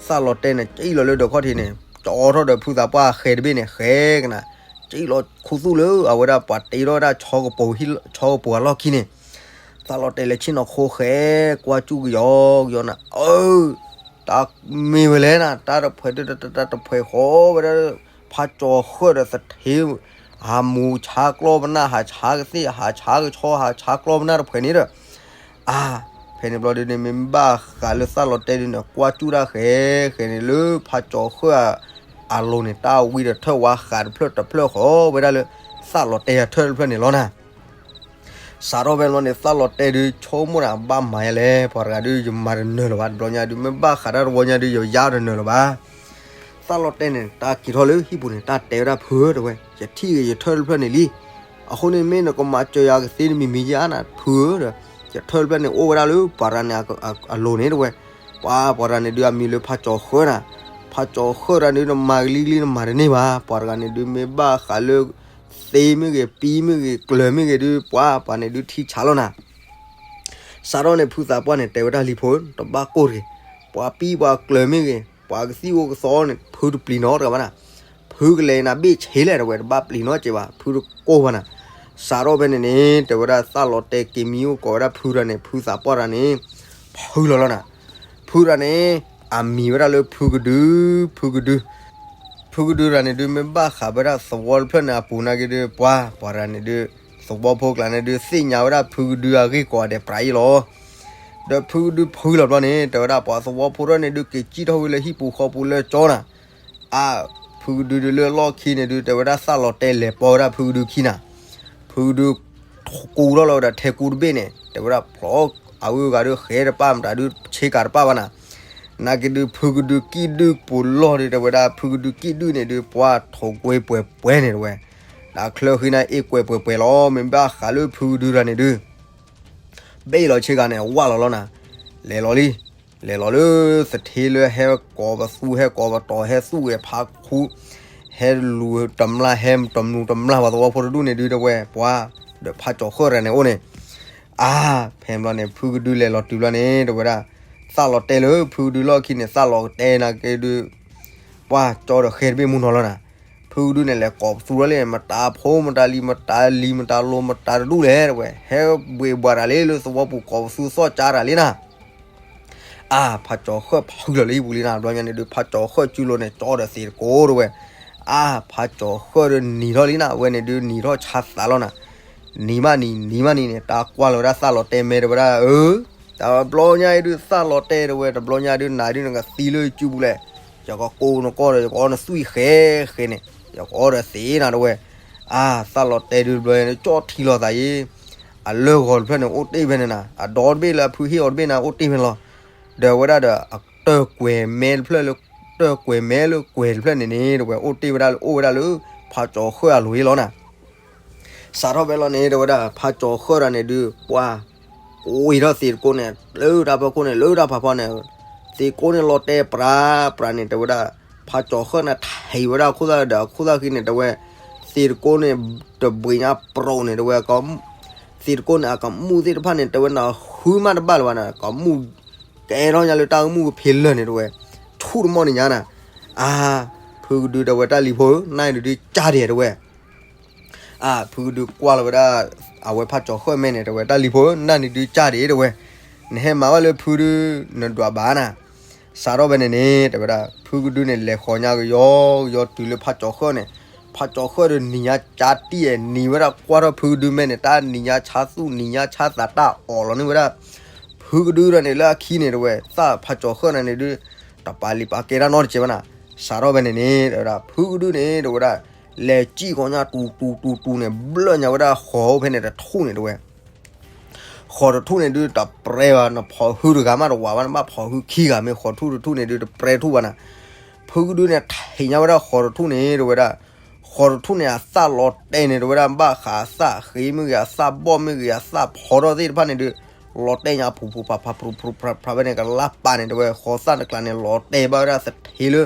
သၣ်လီၤတဲာ်န့ၣ် ကံၣ်လီၤလၢဒၢးခီၣ်ထံးန့ၣ် ကၠီထီၣ်ဒီးဖုသးပှၢ်ဃဲတဘ့ၣ်န့ၣ် ဃဲကနၤ ကံၣ်လီၤခူသူၣ်လၢအဝဲဒၣ်ပှၤတ့ထီၣ်ဝဲဒၣ် ဆီကပိၤအလီၢ်ခံန့ၣ်. သၣ်လီၤတဲာ်လဲၤဆ့ၣ်နီၤခိဃဲ ကွၢ်ကၠူၣ်ကယီကယီနၤ အၢ တၢ်မ့ၢ်ဝဲလဲၣ်နၤ တၢ်တဖှဲးတၢ်တဖှဲးဃီဝဲဒၣ် ဖးကၠီၤဃၢၣ်ဒီးသထ့ ဟးမူဆါကျီပနၢ် ဟးဆါကသ့ၣ် ဟးဆါကဆီ ဟးဆါကျီပနၢ်တဖှဲးန့ၣ်ဒီး အါ ဖဲန့ၣ်ဘျီဒုးန့ၣ် မ့ၢ်ဘၣ်ဃးလၢသၣ်လီၤတဲာ်ဒုးန့ၣ် ကွၢ်ကၠူၣ်တၢ်ဃဲဃဲန့ၣ် လၢဖးကၠီၤဃၢၣ်အလိၤန့ၣ် တၢ်ဝံဒီးထၢၣ်ဝါဃးတဖျၢၣ်တဖျၢၣ်ဃီဝဲဒၣ်လၢ သၣ်လီၤတဲာ်အထၢၣ်တဖျၢၣ်န့ၣ်လီၤနၤ. စးထီၣ်ဖဲလီၤန့ၣ် သၣ်လီၤတဲာ်ဒုး ဆိကမိၣ်နၤ ဘၣ်မၤယလဲၣ် ပှၤတဂၤဒုး ယမၤတနၢၤလၢၤဘၣ် တဘျီညါဒုး မ့ၢ်ဘၣ်ဃးတၢ်တဝီညါဒုး ယယါတနၢၤလၢၤဘၣ်. သၣ်လီၤတဲာ်န့ၣ် တၢ်က့ၤထီၣ်လၢဟံၣ်ပူၤန့ၣ် တၢ်တဲဝဲဒၣ် ဖုဧၢ တဲဝဲ ယထံၣ်က့ၤယထၢၣ်တဖျၢၣ်န့ၣ်လံ. အဃိန့ၣ် မ့ၢ်နကမၤစၢၤယၤကသ့နမံၤမံၤဧါနၤ ဖုဧၢ ဒီး ယထၢၣ်တဖျၢၣ်န့ၣ် အိၣ်ဝဲဒၣ်လၢပှၤတဂၤန့ၣ်အလိၤန့ၣ် တဲဝဲ. ပှၤ ပှၤတဂၤန့ၣ်ဒုး အမံၤလၢဖးကၠီၤဃၢၣ်နၤ. ဖးကၠီၤဃၢၣ်တဂၤန့ၣ်ဒုး နမၤကလံကလံ နမၤတန့ၢ်ဘၣ်. ပှၤတဂၤန့ၣ်ဒုး မ့ၢ်ဘၣ်ဃးလၢ သ့မ့ၢ်ဂ့ၤ ပံမ့ၢ်ဂ့ၤ ကျၢၤမ့ၢ်ဂ့ၤဒုး ပှၤ ပှၤန့ၣ်ဒုးထံဆးလီၤနၤ. စးထီၣ်န့ၣ် ဖုသးပှၢ်န့ၣ် တဲဝဲဒၣ်လံၤဖိ တဘၣ်ကိၢ်တဂ့ၤ. ပှၤပံပှၤကျၢၤမ့ၢ်ဂ့ၤ ပှၤကသံၣ်အိၣ်ကသီန့ၣ် ဖုတပျံၤနီတဂၤဘၣ်နၤ. ဖုကလဲၤနၤဘ့ၣ်ဆ့လဲၣ် တဲဝဲ တဘၣ်ပျံၤနီတစဲးဘၣ် ဖုတကိၢ်ဘၣ်နၤ. စးထီၣ်ဖဲန့ၣ်န့ၣ် တဲဝဲဒၣ်သၣ်လီၤတဲာ်က့ၤမံအိၣ်ကိးဝဲဒၣ်ဖုတဂၤန့ၣ် ဖုသးပှၢ်တဂၤန့ၣ် ဖုလီၤလီၤနၤ. ဖုတဂၤန့ၣ် အမံၤဝဲဒၣ်လၢဖုကဒု ဖုကဒု ဖုကဒုတဂၤန့ၣ်ဒုး မ့ၢ်ဘၣ်ဃးဝဲဒၣ်သဝီတဖျၢၣ်န့ၣ်အပူၤနာ်က့ဒုး ပှၤ ပှၤတဂၤန့ၣ်ဒုး သဝီဖိကျါန့ၣ်ဒုး သ့ၣ်ညါဝဲဒၣ်ဖုကဒုအဂ့ၢ်ကိးဂၤဒဲးပြးအံၤလီၤ. ဒီးဖုကဒုဖုလီၤဘျီန့ၣ် တဲဝဲဒၣ်ပှၤသဝီဖိထီၣ်န့ၣ်ဒုး က့ၤစံၣ်ထီၣ်ဝံၤလၢဟံၣ်ပူၤဃီပူၤလၢကၠီနၤ. အါ ဖုကဒုဒုးလၢလီၢ်ခံန့ၣ်ဒုး တဲဝဲဒၣ်သၣ်လီၤတဲာ်လဲၤပိာ်ဝဲဒၣ်ဖုကဒုခံနၤ. ဖုကဒု ကူထီၣ်လီၤဝဲဒၣ်ထဲကူတဘ့ၣ်န့ၣ် တဲဝဲဒၣ်ဖျီ အဝဲဂၤဒုးဃဲတပၣ်မတၤဒုးဆ့ကၤတပၣ်ဘၣ်နၤ. နာ်က့ဒုး ဖုကဒုကံၣ်ဒုၣ်ပူၤလီၢ်ဒုး တဲဝဲဒၣ်ဖုကဒုကံၣ်ဒုၣ်န့ၣ်ဒုး ပှၤထိးကွဲပှဲၤပှဲၤန့ၣ်တဝဲ တၢ်ချၢဃံနၤအ့ၣ်ကွဲပှဲၤပှဲၤလီၤ. မ့ၢ်ဘၣ်ဃးလၢဖုကဒုတဂၤန့ၣ်ဒုး ဘ့ၣ်လီၤဆ့ကၤန့ၣ် ဝၢ်လီၤလီၤနၤ. လဲၤလီၤလံ လဲၤလီၤလၢသထ့လၢဟဲကိးပသူ ဟဲကိးပတီၤ ဟဲသူၣ်ဂဲၤဖးခူ ဟဲလူၤတမျၢ် ဟဲတမျိးတမျၢ် ပှၤသဝီဖိတဒူၣ်န့ၣ်ဒုး တဲဝဲ ပှၤ ဒီးဖးကၠီၤဃၢၣ်တဂၤန့ၣ်အိၣ်န့ၣ် အါ ဖဲဘျီန့ၣ် ဖုကဒုလဲၤလီၤတုၤဘျီန့ၣ် တဲဝဲဒၣ် သၣ်လီၤတဲာ်လၢဖုကဒုလီၢ်ခံန့ၣ် သၣ်လီၤတဲာ်နာ်က့ဒုး ပှၤကၠီဒီးဃဲတဘ့ၣ်မူနီၤလီၤနၤ. ဖုကဒုန့ၣ်လဲၤကိးပသူထီၣ်လံ မတၤဖိ မတၤလံၤ မတၤလံၤ မတၤလိၤ မတၤတဒူၣ်လဲၣ် တဲဝဲ ဟဲဘှံးဘှီးတၢ်လံ လၢသဝီပူၤကိးပသူသီၣ်ကၠါတၢ်လံနၤ. အါ ဖးကၠီၤဃၢၣ်ဖုလီၤလၢဟံၣ်ပူၤလံနၤ. ဘျီညါန့ၣ်ဒုး ဖးကၠီၤဃၢၣ်စုလိၤန့ၣ် ကၠီဒီးသ့းတကိးတဲဝဲ. အါ ဖးကၠီၤဃၢၣ်ဒုးနံၤထီၣ်လံနၤ. အဝဲန့ၣ်ဒုးနံၤထီၣ်ဆါသးလီၤနၤ. နံၤမးနံၤ နံၤမးနံၤန့ၣ် တၢ်ကွၢ်လီၤဝဲဒၣ်သၣ်လီၤတဲာ်မဲာ်တဲဝဲဒၣ် အၢ တဘျီညါအံၤဒုး သၣ်လီၤတဲာ်တဲဝဲ တဘျီညါဒုး နၤဒုးနကသံလၢစုပူၤလဲၣ်. ယကကိးနကီၢ်ဒီး ယကအီနသွံၣ်ဃဲဃဲန့ၣ် ယကအီဒီးသ့းနၤတဲဝဲ. အါ သၣ်လီၤတဲာ်ဒုး တဘျီညါဒုး ကၠီထံလီၤသးယံၤ အလၢၢ်ဂီၤတဖျၢၣ်န့ၣ် အိၣ်တ့ၢ်ဖဲန့ၣ်နၤ. အဒီတဘ့ၣ်လၢအဖုဟ့ၣ်အီၤတဘ့ၣ်န့ၣ် အိၣ်တ့ၢ်ဖဲန့ၣ်လီၤ. ဒီးဝဲဒၣ်ဒီး အတၢၢ်ကွဲၤမဲတဖျၢၣ်လၢ တၢၢ်ကွဲၤမဲလၢကွဲၤတဖျၢၣ်န့ၣ်န့ၣ် တဲဝဲ အိၣ်တ့ၢ်ဝဲဒၣ်လၢ အိၣ်ဝဲဒၣ်လၢ ဖးကၠီၤဃၢၣ်အလိၤအံၤလီၤနၤ. စးထီၣ်ဖဲလီၤန့ၣ် တဲဝဲဒၣ် ဖးကၠီၤဃၢၣ်တဂၤန့ၣ်ဒုး ပှၤ ကိးထီၣ်သ့းတကိးန့ၣ် လၢတၢ်ဖီခိၣ်န့ၣ် လၢတၢ်ဖးဖီန့ၣ် သ့းတကိးန့ၣ်လီၤတဲာ်ပြးပြးန့ၣ် တဲဝဲဒၣ် ဖးကၠီၤဃၢၣ်န့ၣ် ထံၣ်ဝဲဒၣ်ခိၣ်သၣ်ဒီးအခိၣ်သၣ်ခံန့ၣ် တဲဝဲ သ့းတကိးန့ၣ် တဘှံးညါပြိးန့ၣ် တဲဝဲ သ့းတကိးန့ၣ် အကမူၣ်သ့ၣ်တဖၣ်န့ၣ် တဲဝဲ နဃုမးတဘၣ်လၢၤဘၣ်န့ၣ် ကမူၣ် ကဲထီၣ်ညါလၢတၢ်ကမူၣ်ကဖ့လၢာ်န့ၣ် တဲဝဲ ဆူၣ်တမီၢ်န့ၣ်ညါနၤ. အါ ဖုကဒုတဲဝဲ တၢ်လံၤဖိဧၢ နၢ်အံၤဒုးကၢ်ဒဲး တဲဝဲ အါ ဖုကဒုကွၢ်လီၤဝဲဒၣ် အဝဲဖးကၠီၤဃၢၣ်မဲာ်န့ၣ် တဲဝဲ တၢ်လံၤဖိဧၢ နၢ်နံၤဒုးကၢ်ဒဲး တဲဝဲ နဟဲမၤဘၣ်လၢဖုဒုး နဒွးဘၣ်နၤ. စးထီၣ်ဖဲန့ၣ်န့ၣ် တဲဝဲဒၣ် ဖုကဒုန့ၣ် လဲၤဃီၤညါကယီကယီတုၤလၢဖးကၠီၤဃၢၣ်န့ၣ် ဖးကၠီၤဃၢၣ်ဒီးနံၤညါကၢ်တံၢ်အဲ နံၤဝဲဒၣ်ကွၢ်ထီၣ်ဖုကဒုမဲာ်န့ၣ် တၢ်နံၤညါဆါသူၣ် နံၤညါဆါသး တၢ်အီၣ်လီၤန့ၢ်ဝဲဒၣ် ဖုကဒုဒီးန့ၣ် လၢအခံန့ၣ် တဲဝဲ သးဖးကၠီၤဃၢၣ်န့ၣ်န့ၣ်ဒုး တပာ်လံာ်ပာ်ကဲတၢ်နီတစဲးဘၣ်နၤ. စးထီၣ်ဖဲန့ၣ်န့ၣ် တဲဝဲဒၣ် ဖုကဒုန့ၣ် တဲဝဲဒၣ် လဲၤစံၣ်ဃီၤညါတူၤတူၤတူၤတူၤန့ၣ် ဘျၢၣ်ညါဝဲဒၣ်ဃီၤအိၣ်ဖဲန့ၣ်တထူၣ်န့ၣ် တဲဝဲ ဃိးတထူၣ်န့ၣ်ဒုးတပြဲဘၣ်, နဖီၣ်ဟုတဂၤမးတဝးဘၣ်, နဘၣ်ဖီၣ်ဟုခံဂၤ, မ့ၢ်ဃိးထူၣ်တထူၣ်န့ၣ်ဒုးတပြဲထူၣ်ဘၣ်နၤ. ဖုကဒုန့ၣ်ထံၣ်ညါဝဲဒၣ်ဃိးတထူၣ်န့ၣ် တဲဝဲဒၣ်, ဃိးတထူၣ်န့ၣ် အသၣ်လီၤတဲာ်န့ၣ် တဲဝဲဒၣ်, ဘၣ်ဃးအသၣ်ဃ့မ့ၢ်ဂ့ၤ, အသၣ်ဘီၣ်မ့ၢ်ဂ့ၤ, အသၣ်ဖီထီၣ်သ့ၣ်တဖၣ်န့ၣ်ဒုး လီၤတဲာ်ညါ ဖူဖူဖးဖး ဖရူဖရူဖရူဖရူဖဲန့ၣ် ကလါပာ်န့ၣ် တဲဝဲ, ဃိးသၣ်တကျါန့ၣ် လီၤတဲာ်ဘၣ်ဝဲဒၣ်သထ့လၢ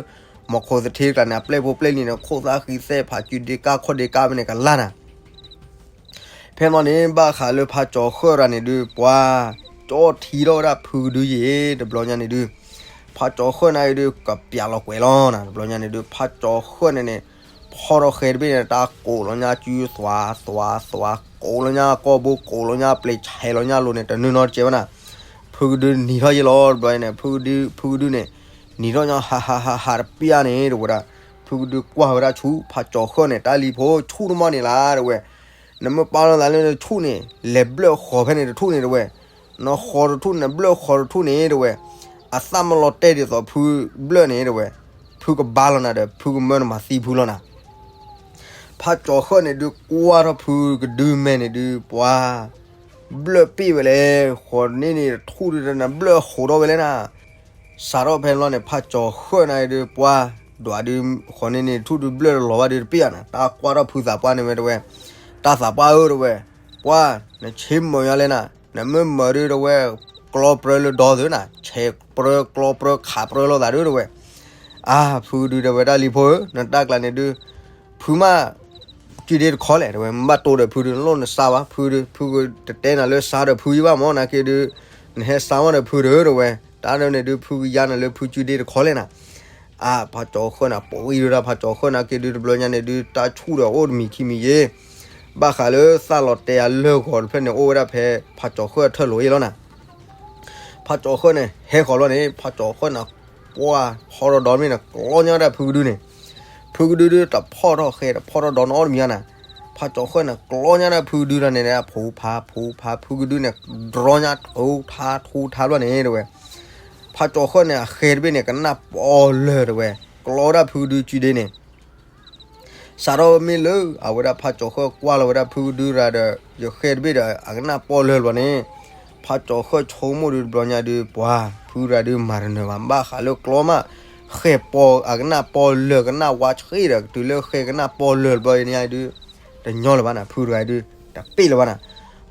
မီၤခိၣ်သထ့တကျါန့ၣ် အပျဲၢ်ဖိပျဲၢ်လံၤန့ၣ် ခိၣ်သၣ်ဃံသဲဖး စုဒ့ကၢ်ခီၣ်ဒ့ကၢ်ဖဲန့ၣ် ကလါနၤ. ဖဲန့ၣ်န့ၣ် ဘၣ်ဃးလၢဖးကၠီၤဃၢၣ်တဂၤန့ၣ်ဒုး ပှၤ ကၠီထံထီၣ်ဝဲဒၣ်ဖုကဒုယံၤ, တဘျီညါန့ၣ်ဒုး ဖးကၠီၤဃၢၣ်န့ၣ်အံၤဒုး ကပျးလီၤကွဲးလီၤနၤ. တဘျီညါန့ၣ်ဒုး ဖးကၠီၤဃၢၣ်န့ၣ်န့ၣ် ဖီၣ်ထီၣ်ဃဲတဘ့ၣ်န့ၣ် တၢ်ကိးလီၤညါစုသွးသွးသွး, ကိးလီၤညါကီၢ်ဘိ, ကိးလီၤညါပျ့ၤဆဲးလီၤညါလိၤန့ၣ် တနုာ်နီတစဲးဘၣ်နၤ. ဖုကဒုနံၤထီၣ်ယံၤလီၤ. တဘျီန့ၣ် ဖုကဒု ဖုကဒုန့ၣ် နံၤထီၣ်ညါ ဟးဟးဟးဟးတပျၢ်န့ၣ် တဲဝဲဒၣ်, ဖုကဒုကွၢ်ဝဲဒၣ်ဆူ ဖးကၠီၤဃၢၣ်န့ၣ် တၢ်လံၤဖိ ဆူၣ်တမီၢ်န့ၣ်လီၤ တဲဝဲ, နမ့ၢ်ပာ်လီၤသးလၢနဆူၣ်န့ၣ် လဲၤဘျၢၣ်ဃီၤဖဲန့ၣ်တထူၣ်န့ၣ် တဲဝဲ, နဃီၤတထူၣ်န့ၣ် ဘျၢၣ်ဃီၤတထူၣ်န့ၣ် တဲဝဲ, အသၣ်မ့ၢ်လီၤတဲာ်ဒ်သိးဖုဘျၢၣ်န့ၣ် တဲဝဲ, ဖုကဘါလီၤနၤဒီး ဖုကမၢနမၤသံဖုလီၤနၤ. ဖးကၠီၤဃၢၣ်န့ၣ်ဒုးကွၢ်ထီၣ်ဖုကဒုမဲာ်န့ၣ်ဒုး ပှၤ ဘျၢၣ်ပ့ၣ်ဝဲလဲၣ်, ဃီၤန့ၢ်န့ၣ်တထူၣ်ဒုး နဘျၢၣ်ဟိးထီၣ်ဝဲလဲၣ်နၤ. စးထီၣ်ဖဲန့ၣ်လီၤန့ၣ် ဖးကၠီၤဃၢၣ်န့ၣ်ဒုး ပှၤ ဒွးဒုး ဃီၤန့ၢ်န့ၣ်တထူၣ်ဒုး ဘျၢၣ်တလီၤဘၣ်ဒုးတပ့ၣ်ဧါနၤ. တၢ်ကွၢ်ထီၣ်ဖုသးပှၢ်န့ၣ်ဝဲ တဲဝဲ, တၢ်သးပှၢ်ဧၢ တဲဝဲ, ပှၤ နဆ့မုာ်ညါလဲၣ်နၤ, နမ့ၢ်မုာ်ဒုး တဲဝဲ, ကျီပြၢလၢဒီသုနၤ, ဆဲးပြၢကျီပြၢခးပြၢလိာ်သးဒုး တဲဝဲ. အါ ဖုကဒုတဲဝဲ တၢ်လံၤဖိဧၢ, နတၢ်ကျါန့ၣ်ဒုး ဖုမး စုဒ့တခီလဲၣ် တဲဝဲ, မ့ၢ်ဘၣ်တိၢ်ဒီးဖုဒုး နလိၣ်နစါဘၣ် ဖုဒုး, ဖုကတတဲနၤလၢစါဒီးဖုယံဘၣ်မၢ် နာ်က့ဒုး နဟဲစါမၢ်ဒီးဖုဒီး တဲဝဲ, တၢ်ဒုးန့ၣ်ဒုး ဖုကယါနၤလၢဖုစုဒ့တခီလဲၣ်နၤ. အါ ဖးကၠီၤဃၢၣ်န့ၣ် ပှၤအံၤဒုးဒၣ် ဖးကၠီၤဃၢၣ်နာ်က့ဒုး တဘျီညါန့ၣ်ဒုး တၢ်ဆူၣ်ဒီးအိၣ်တမံၤခံမံၤယ့ၤ, ဘၣ်ဃးလၢသၣ်လီၤတဲာ်အလၢၢ်ဂီၤတဖျၢၣ်န့ၣ် အိၣ်ဝဲဒၣ်ဖဲ ဖးကၠီၤဃၢၣ်အထၢၣ်လိၤယ့ၤလီၤနၤ. ဖးကၠီၤဃၢၣ်န့ၣ် ဟဲဃီၤလီၤန့ၣ် ဖးကၠီၤဃၢၣ်န့ၣ် ပှၤဖီၣ်ထီၣ်ဒီမ့ၢ်န့ၣ် ကျီညါဝဲဒၣ်ဖုကဒုန့ၣ်, ဖုကဒုဒုး တဖီၣ်ထီၣ်ဃဲ တဖီၣ်ထီၣ်ဒီနီအီၣ်တမံၤဧါနၤ. ဖးကၠီၤဃၢၣ်န့ၣ် ကျီညါဒၣ်ဖုကဒုတၢ်န့ၣ် ဖူဖး ဖူဖး ဖုကဒုန့ၣ် ဒြီညါ ထူထါ ထူထါဘျီန့ၣ် တဲဝဲ, ဖးကၠီၤဃၢၣ်န့ၣ် အဃဲတဘ့ၣ်န့ၣ် ကနၣ်ပီလၢာ် တဲဝဲ, ကျီဝဲဒၣ်ဖုကဒုစုဒ့န့ၣ် စးထီၣ်မ့ၢ်လၢ အဝဲဒၣ်ဖးကၠီၤဃၢၣ်ကွၢ်လီၤဝဲဒၣ်ဖုကဒုတဂၤဒီး ယဃဲတဘ့ၣ်ဒီး အကနၣ်ပီလၢာ်တဘျီန့ၣ်, ဖးကၠီၤဃၢၣ်ဆိကမိၣ်ဒုးတဘျီညါဒုး ပှၤ ဖုတဂၤဒုးမၤတနၢၤဘၣ် ဘၣ်ဃးလၢကျီမး, ဃဲပီ အကနၣ်ပီလၢာ် ကနၣ်ဝါဆှံဒီး တုၤလၢဃဲကနၣ်ပီလၢာ်တဘျီညါဒုး တညီလၢၤဘၣ်နၤ ဖုတဂၤဒုး တပ့ၢ်လၢၤဘၣ်နၤ.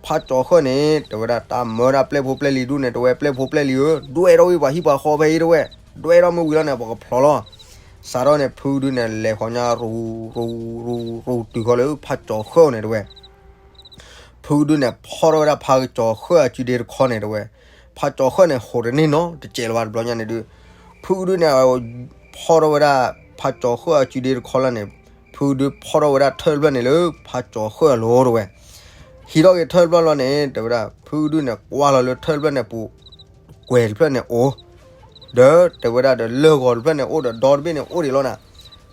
ဖးကၠီၤဃၢၣ်န့ၣ် တဲဝဲဒၣ် တၢ်မၢဒၣ်ပျဲၢ်ဖိပျဲၢ်လံၤဒုးန့ၣ် တဲဝဲ ပျဲၢ်ဖိပျဲၢ်လံၤဧၢ, ဒွဲၣ်ထီၣ်ဝံၤပှၤဟံၣ်ပှၤဃီဖဲအံၤ တဲဝဲ, ဒွဲၣ်ထီၣ်မ့ၢ်ဝံၤလီၤန့ၣ် ပကဖျိးလီၤ. စးထီၣ်န့ၣ် ဖုကဒုန့ၣ် လဲၤဃီၤညါရူ ရူ ရူ ရူ တုၤဃီၤလၢဖးကၠီၤဃၢၣ်န့ၣ် တဲဝဲ, ဖုကဒုန့ၣ် ဖီၣ်ထီၣ်ဝဲဒၣ်ဖးကၠီၤဃၢၣ်အစုဒ့တခီန့ၣ် တဲဝဲ, ဖးကၠီၤဃၢၣ်န့ၣ် ဟိးတန့ၢ်နီတစဲးလၢၤဘၣ် တဘျီညါန့ၣ်ဒုး, ဖုကဒုန့ၣ် ဖီၣ်ထီၣ်ဝဲဒၣ် ဖးကၠီၤဃၢၣ်အစုဒ့တခီလၢန့ၣ်, ဖုကဒုဖီၣ်ထီၣ်ဝဲဒၣ်ထၢၣ်တဖျၢၣ်န့ၣ်လၢဖးကၠီၤဃၢၣ်အလိၤ တဲဝဲ, ဟံးထီၣ်က့ၤထၢၣ်တဖျၢၣ်လီၤန့ၣ် တဲဝဲဒၣ် ဖုကဒုန့ၣ် ကွၢ်လီၤလၢထၢၣ်တဖျၢၣ်န့ၣ်ပူၤ ကွဲၤတဖျၢၣ်န့ၣ်အိၣ် ဒီးတဲဝဲဒၣ်ဒီးလၢၢ်ဂီၤတဖျၢၣ်န့ၣ်အိၣ်ဒီးဒီတဘ့ၣ်န့ၣ်အိၣ်ဒံးလီၤနၤ.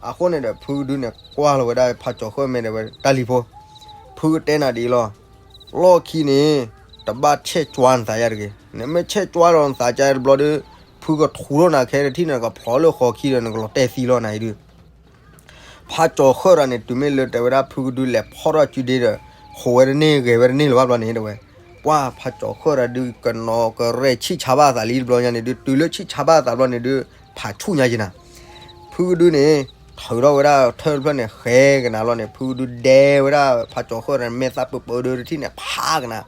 အဃိန့ၣ်ဒီး ဖုကဒုန့ၣ် ကွၢ်လီၤဝဲဒၣ်ဖးကၠီၤဃၢၣ်မဲာ်ဒီးဝဲ တၢ်လံၤဖိ, ဖုကတဲနၤဒ်အံၤလီၤ. လီၢ်ခံန့ၣ် တဘၣ်ဆဲးကွၢ်နသးယါတဂ့ၤ. နမ့ၢ်ဆဲးကွၢ်လီၤနသးကါတဘျီဒီး ဖုကထူးထီၣ်နၤခဲတထံၣ်န့ၣ် ကဖျိးလၢဃီခံဒီး နကလီၤတဲာ်သံလီၤနၤအံၤဒုး ဖးကၠီၤဃၢၣ်တဂၤန့ၣ် တုၤမ့ၢ်လၢတဲဝဲဒၣ်ဖုကဒုလဲၤဖီၣ်ထီၣ်စုဒ့ဒီး ဟိးဝဲတန့ၢ်ဂဲၤဝဲတန့ၢ်လၢၤဘၣ်ဘျီန့ၣ် တဲဝဲ, ပှၤဖးကၠီၤဃၢၣ်တဂၤဒုး ကနီၤကရဲၣ်ဆံၣ်ဆါဘၣ်အသးလံတဘျီညါန့ၣ်ဒုး တုၤလၢဆံၣ်ဆါဘၣ်အသးဘျီန့ၣ်ဒုး ဖးဆူၣ်ညါယံၤနၤ. ဖုကဒုန့ၣ် ထုးထီၣ်ဝဲဒၣ်ထၢၣ်တဖျၢၣ်န့ၣ် ဃဲကနၤလီၤန့ၣ် ဖုကဒုဒဲဝဲဒၣ်ဖးကၠီၤဃၢၣ်တဂၤန့ၣ် မဲာ်သၣ်ပၢပၢဒုးတထံၣ်န့ၣ် ဖးကနၤ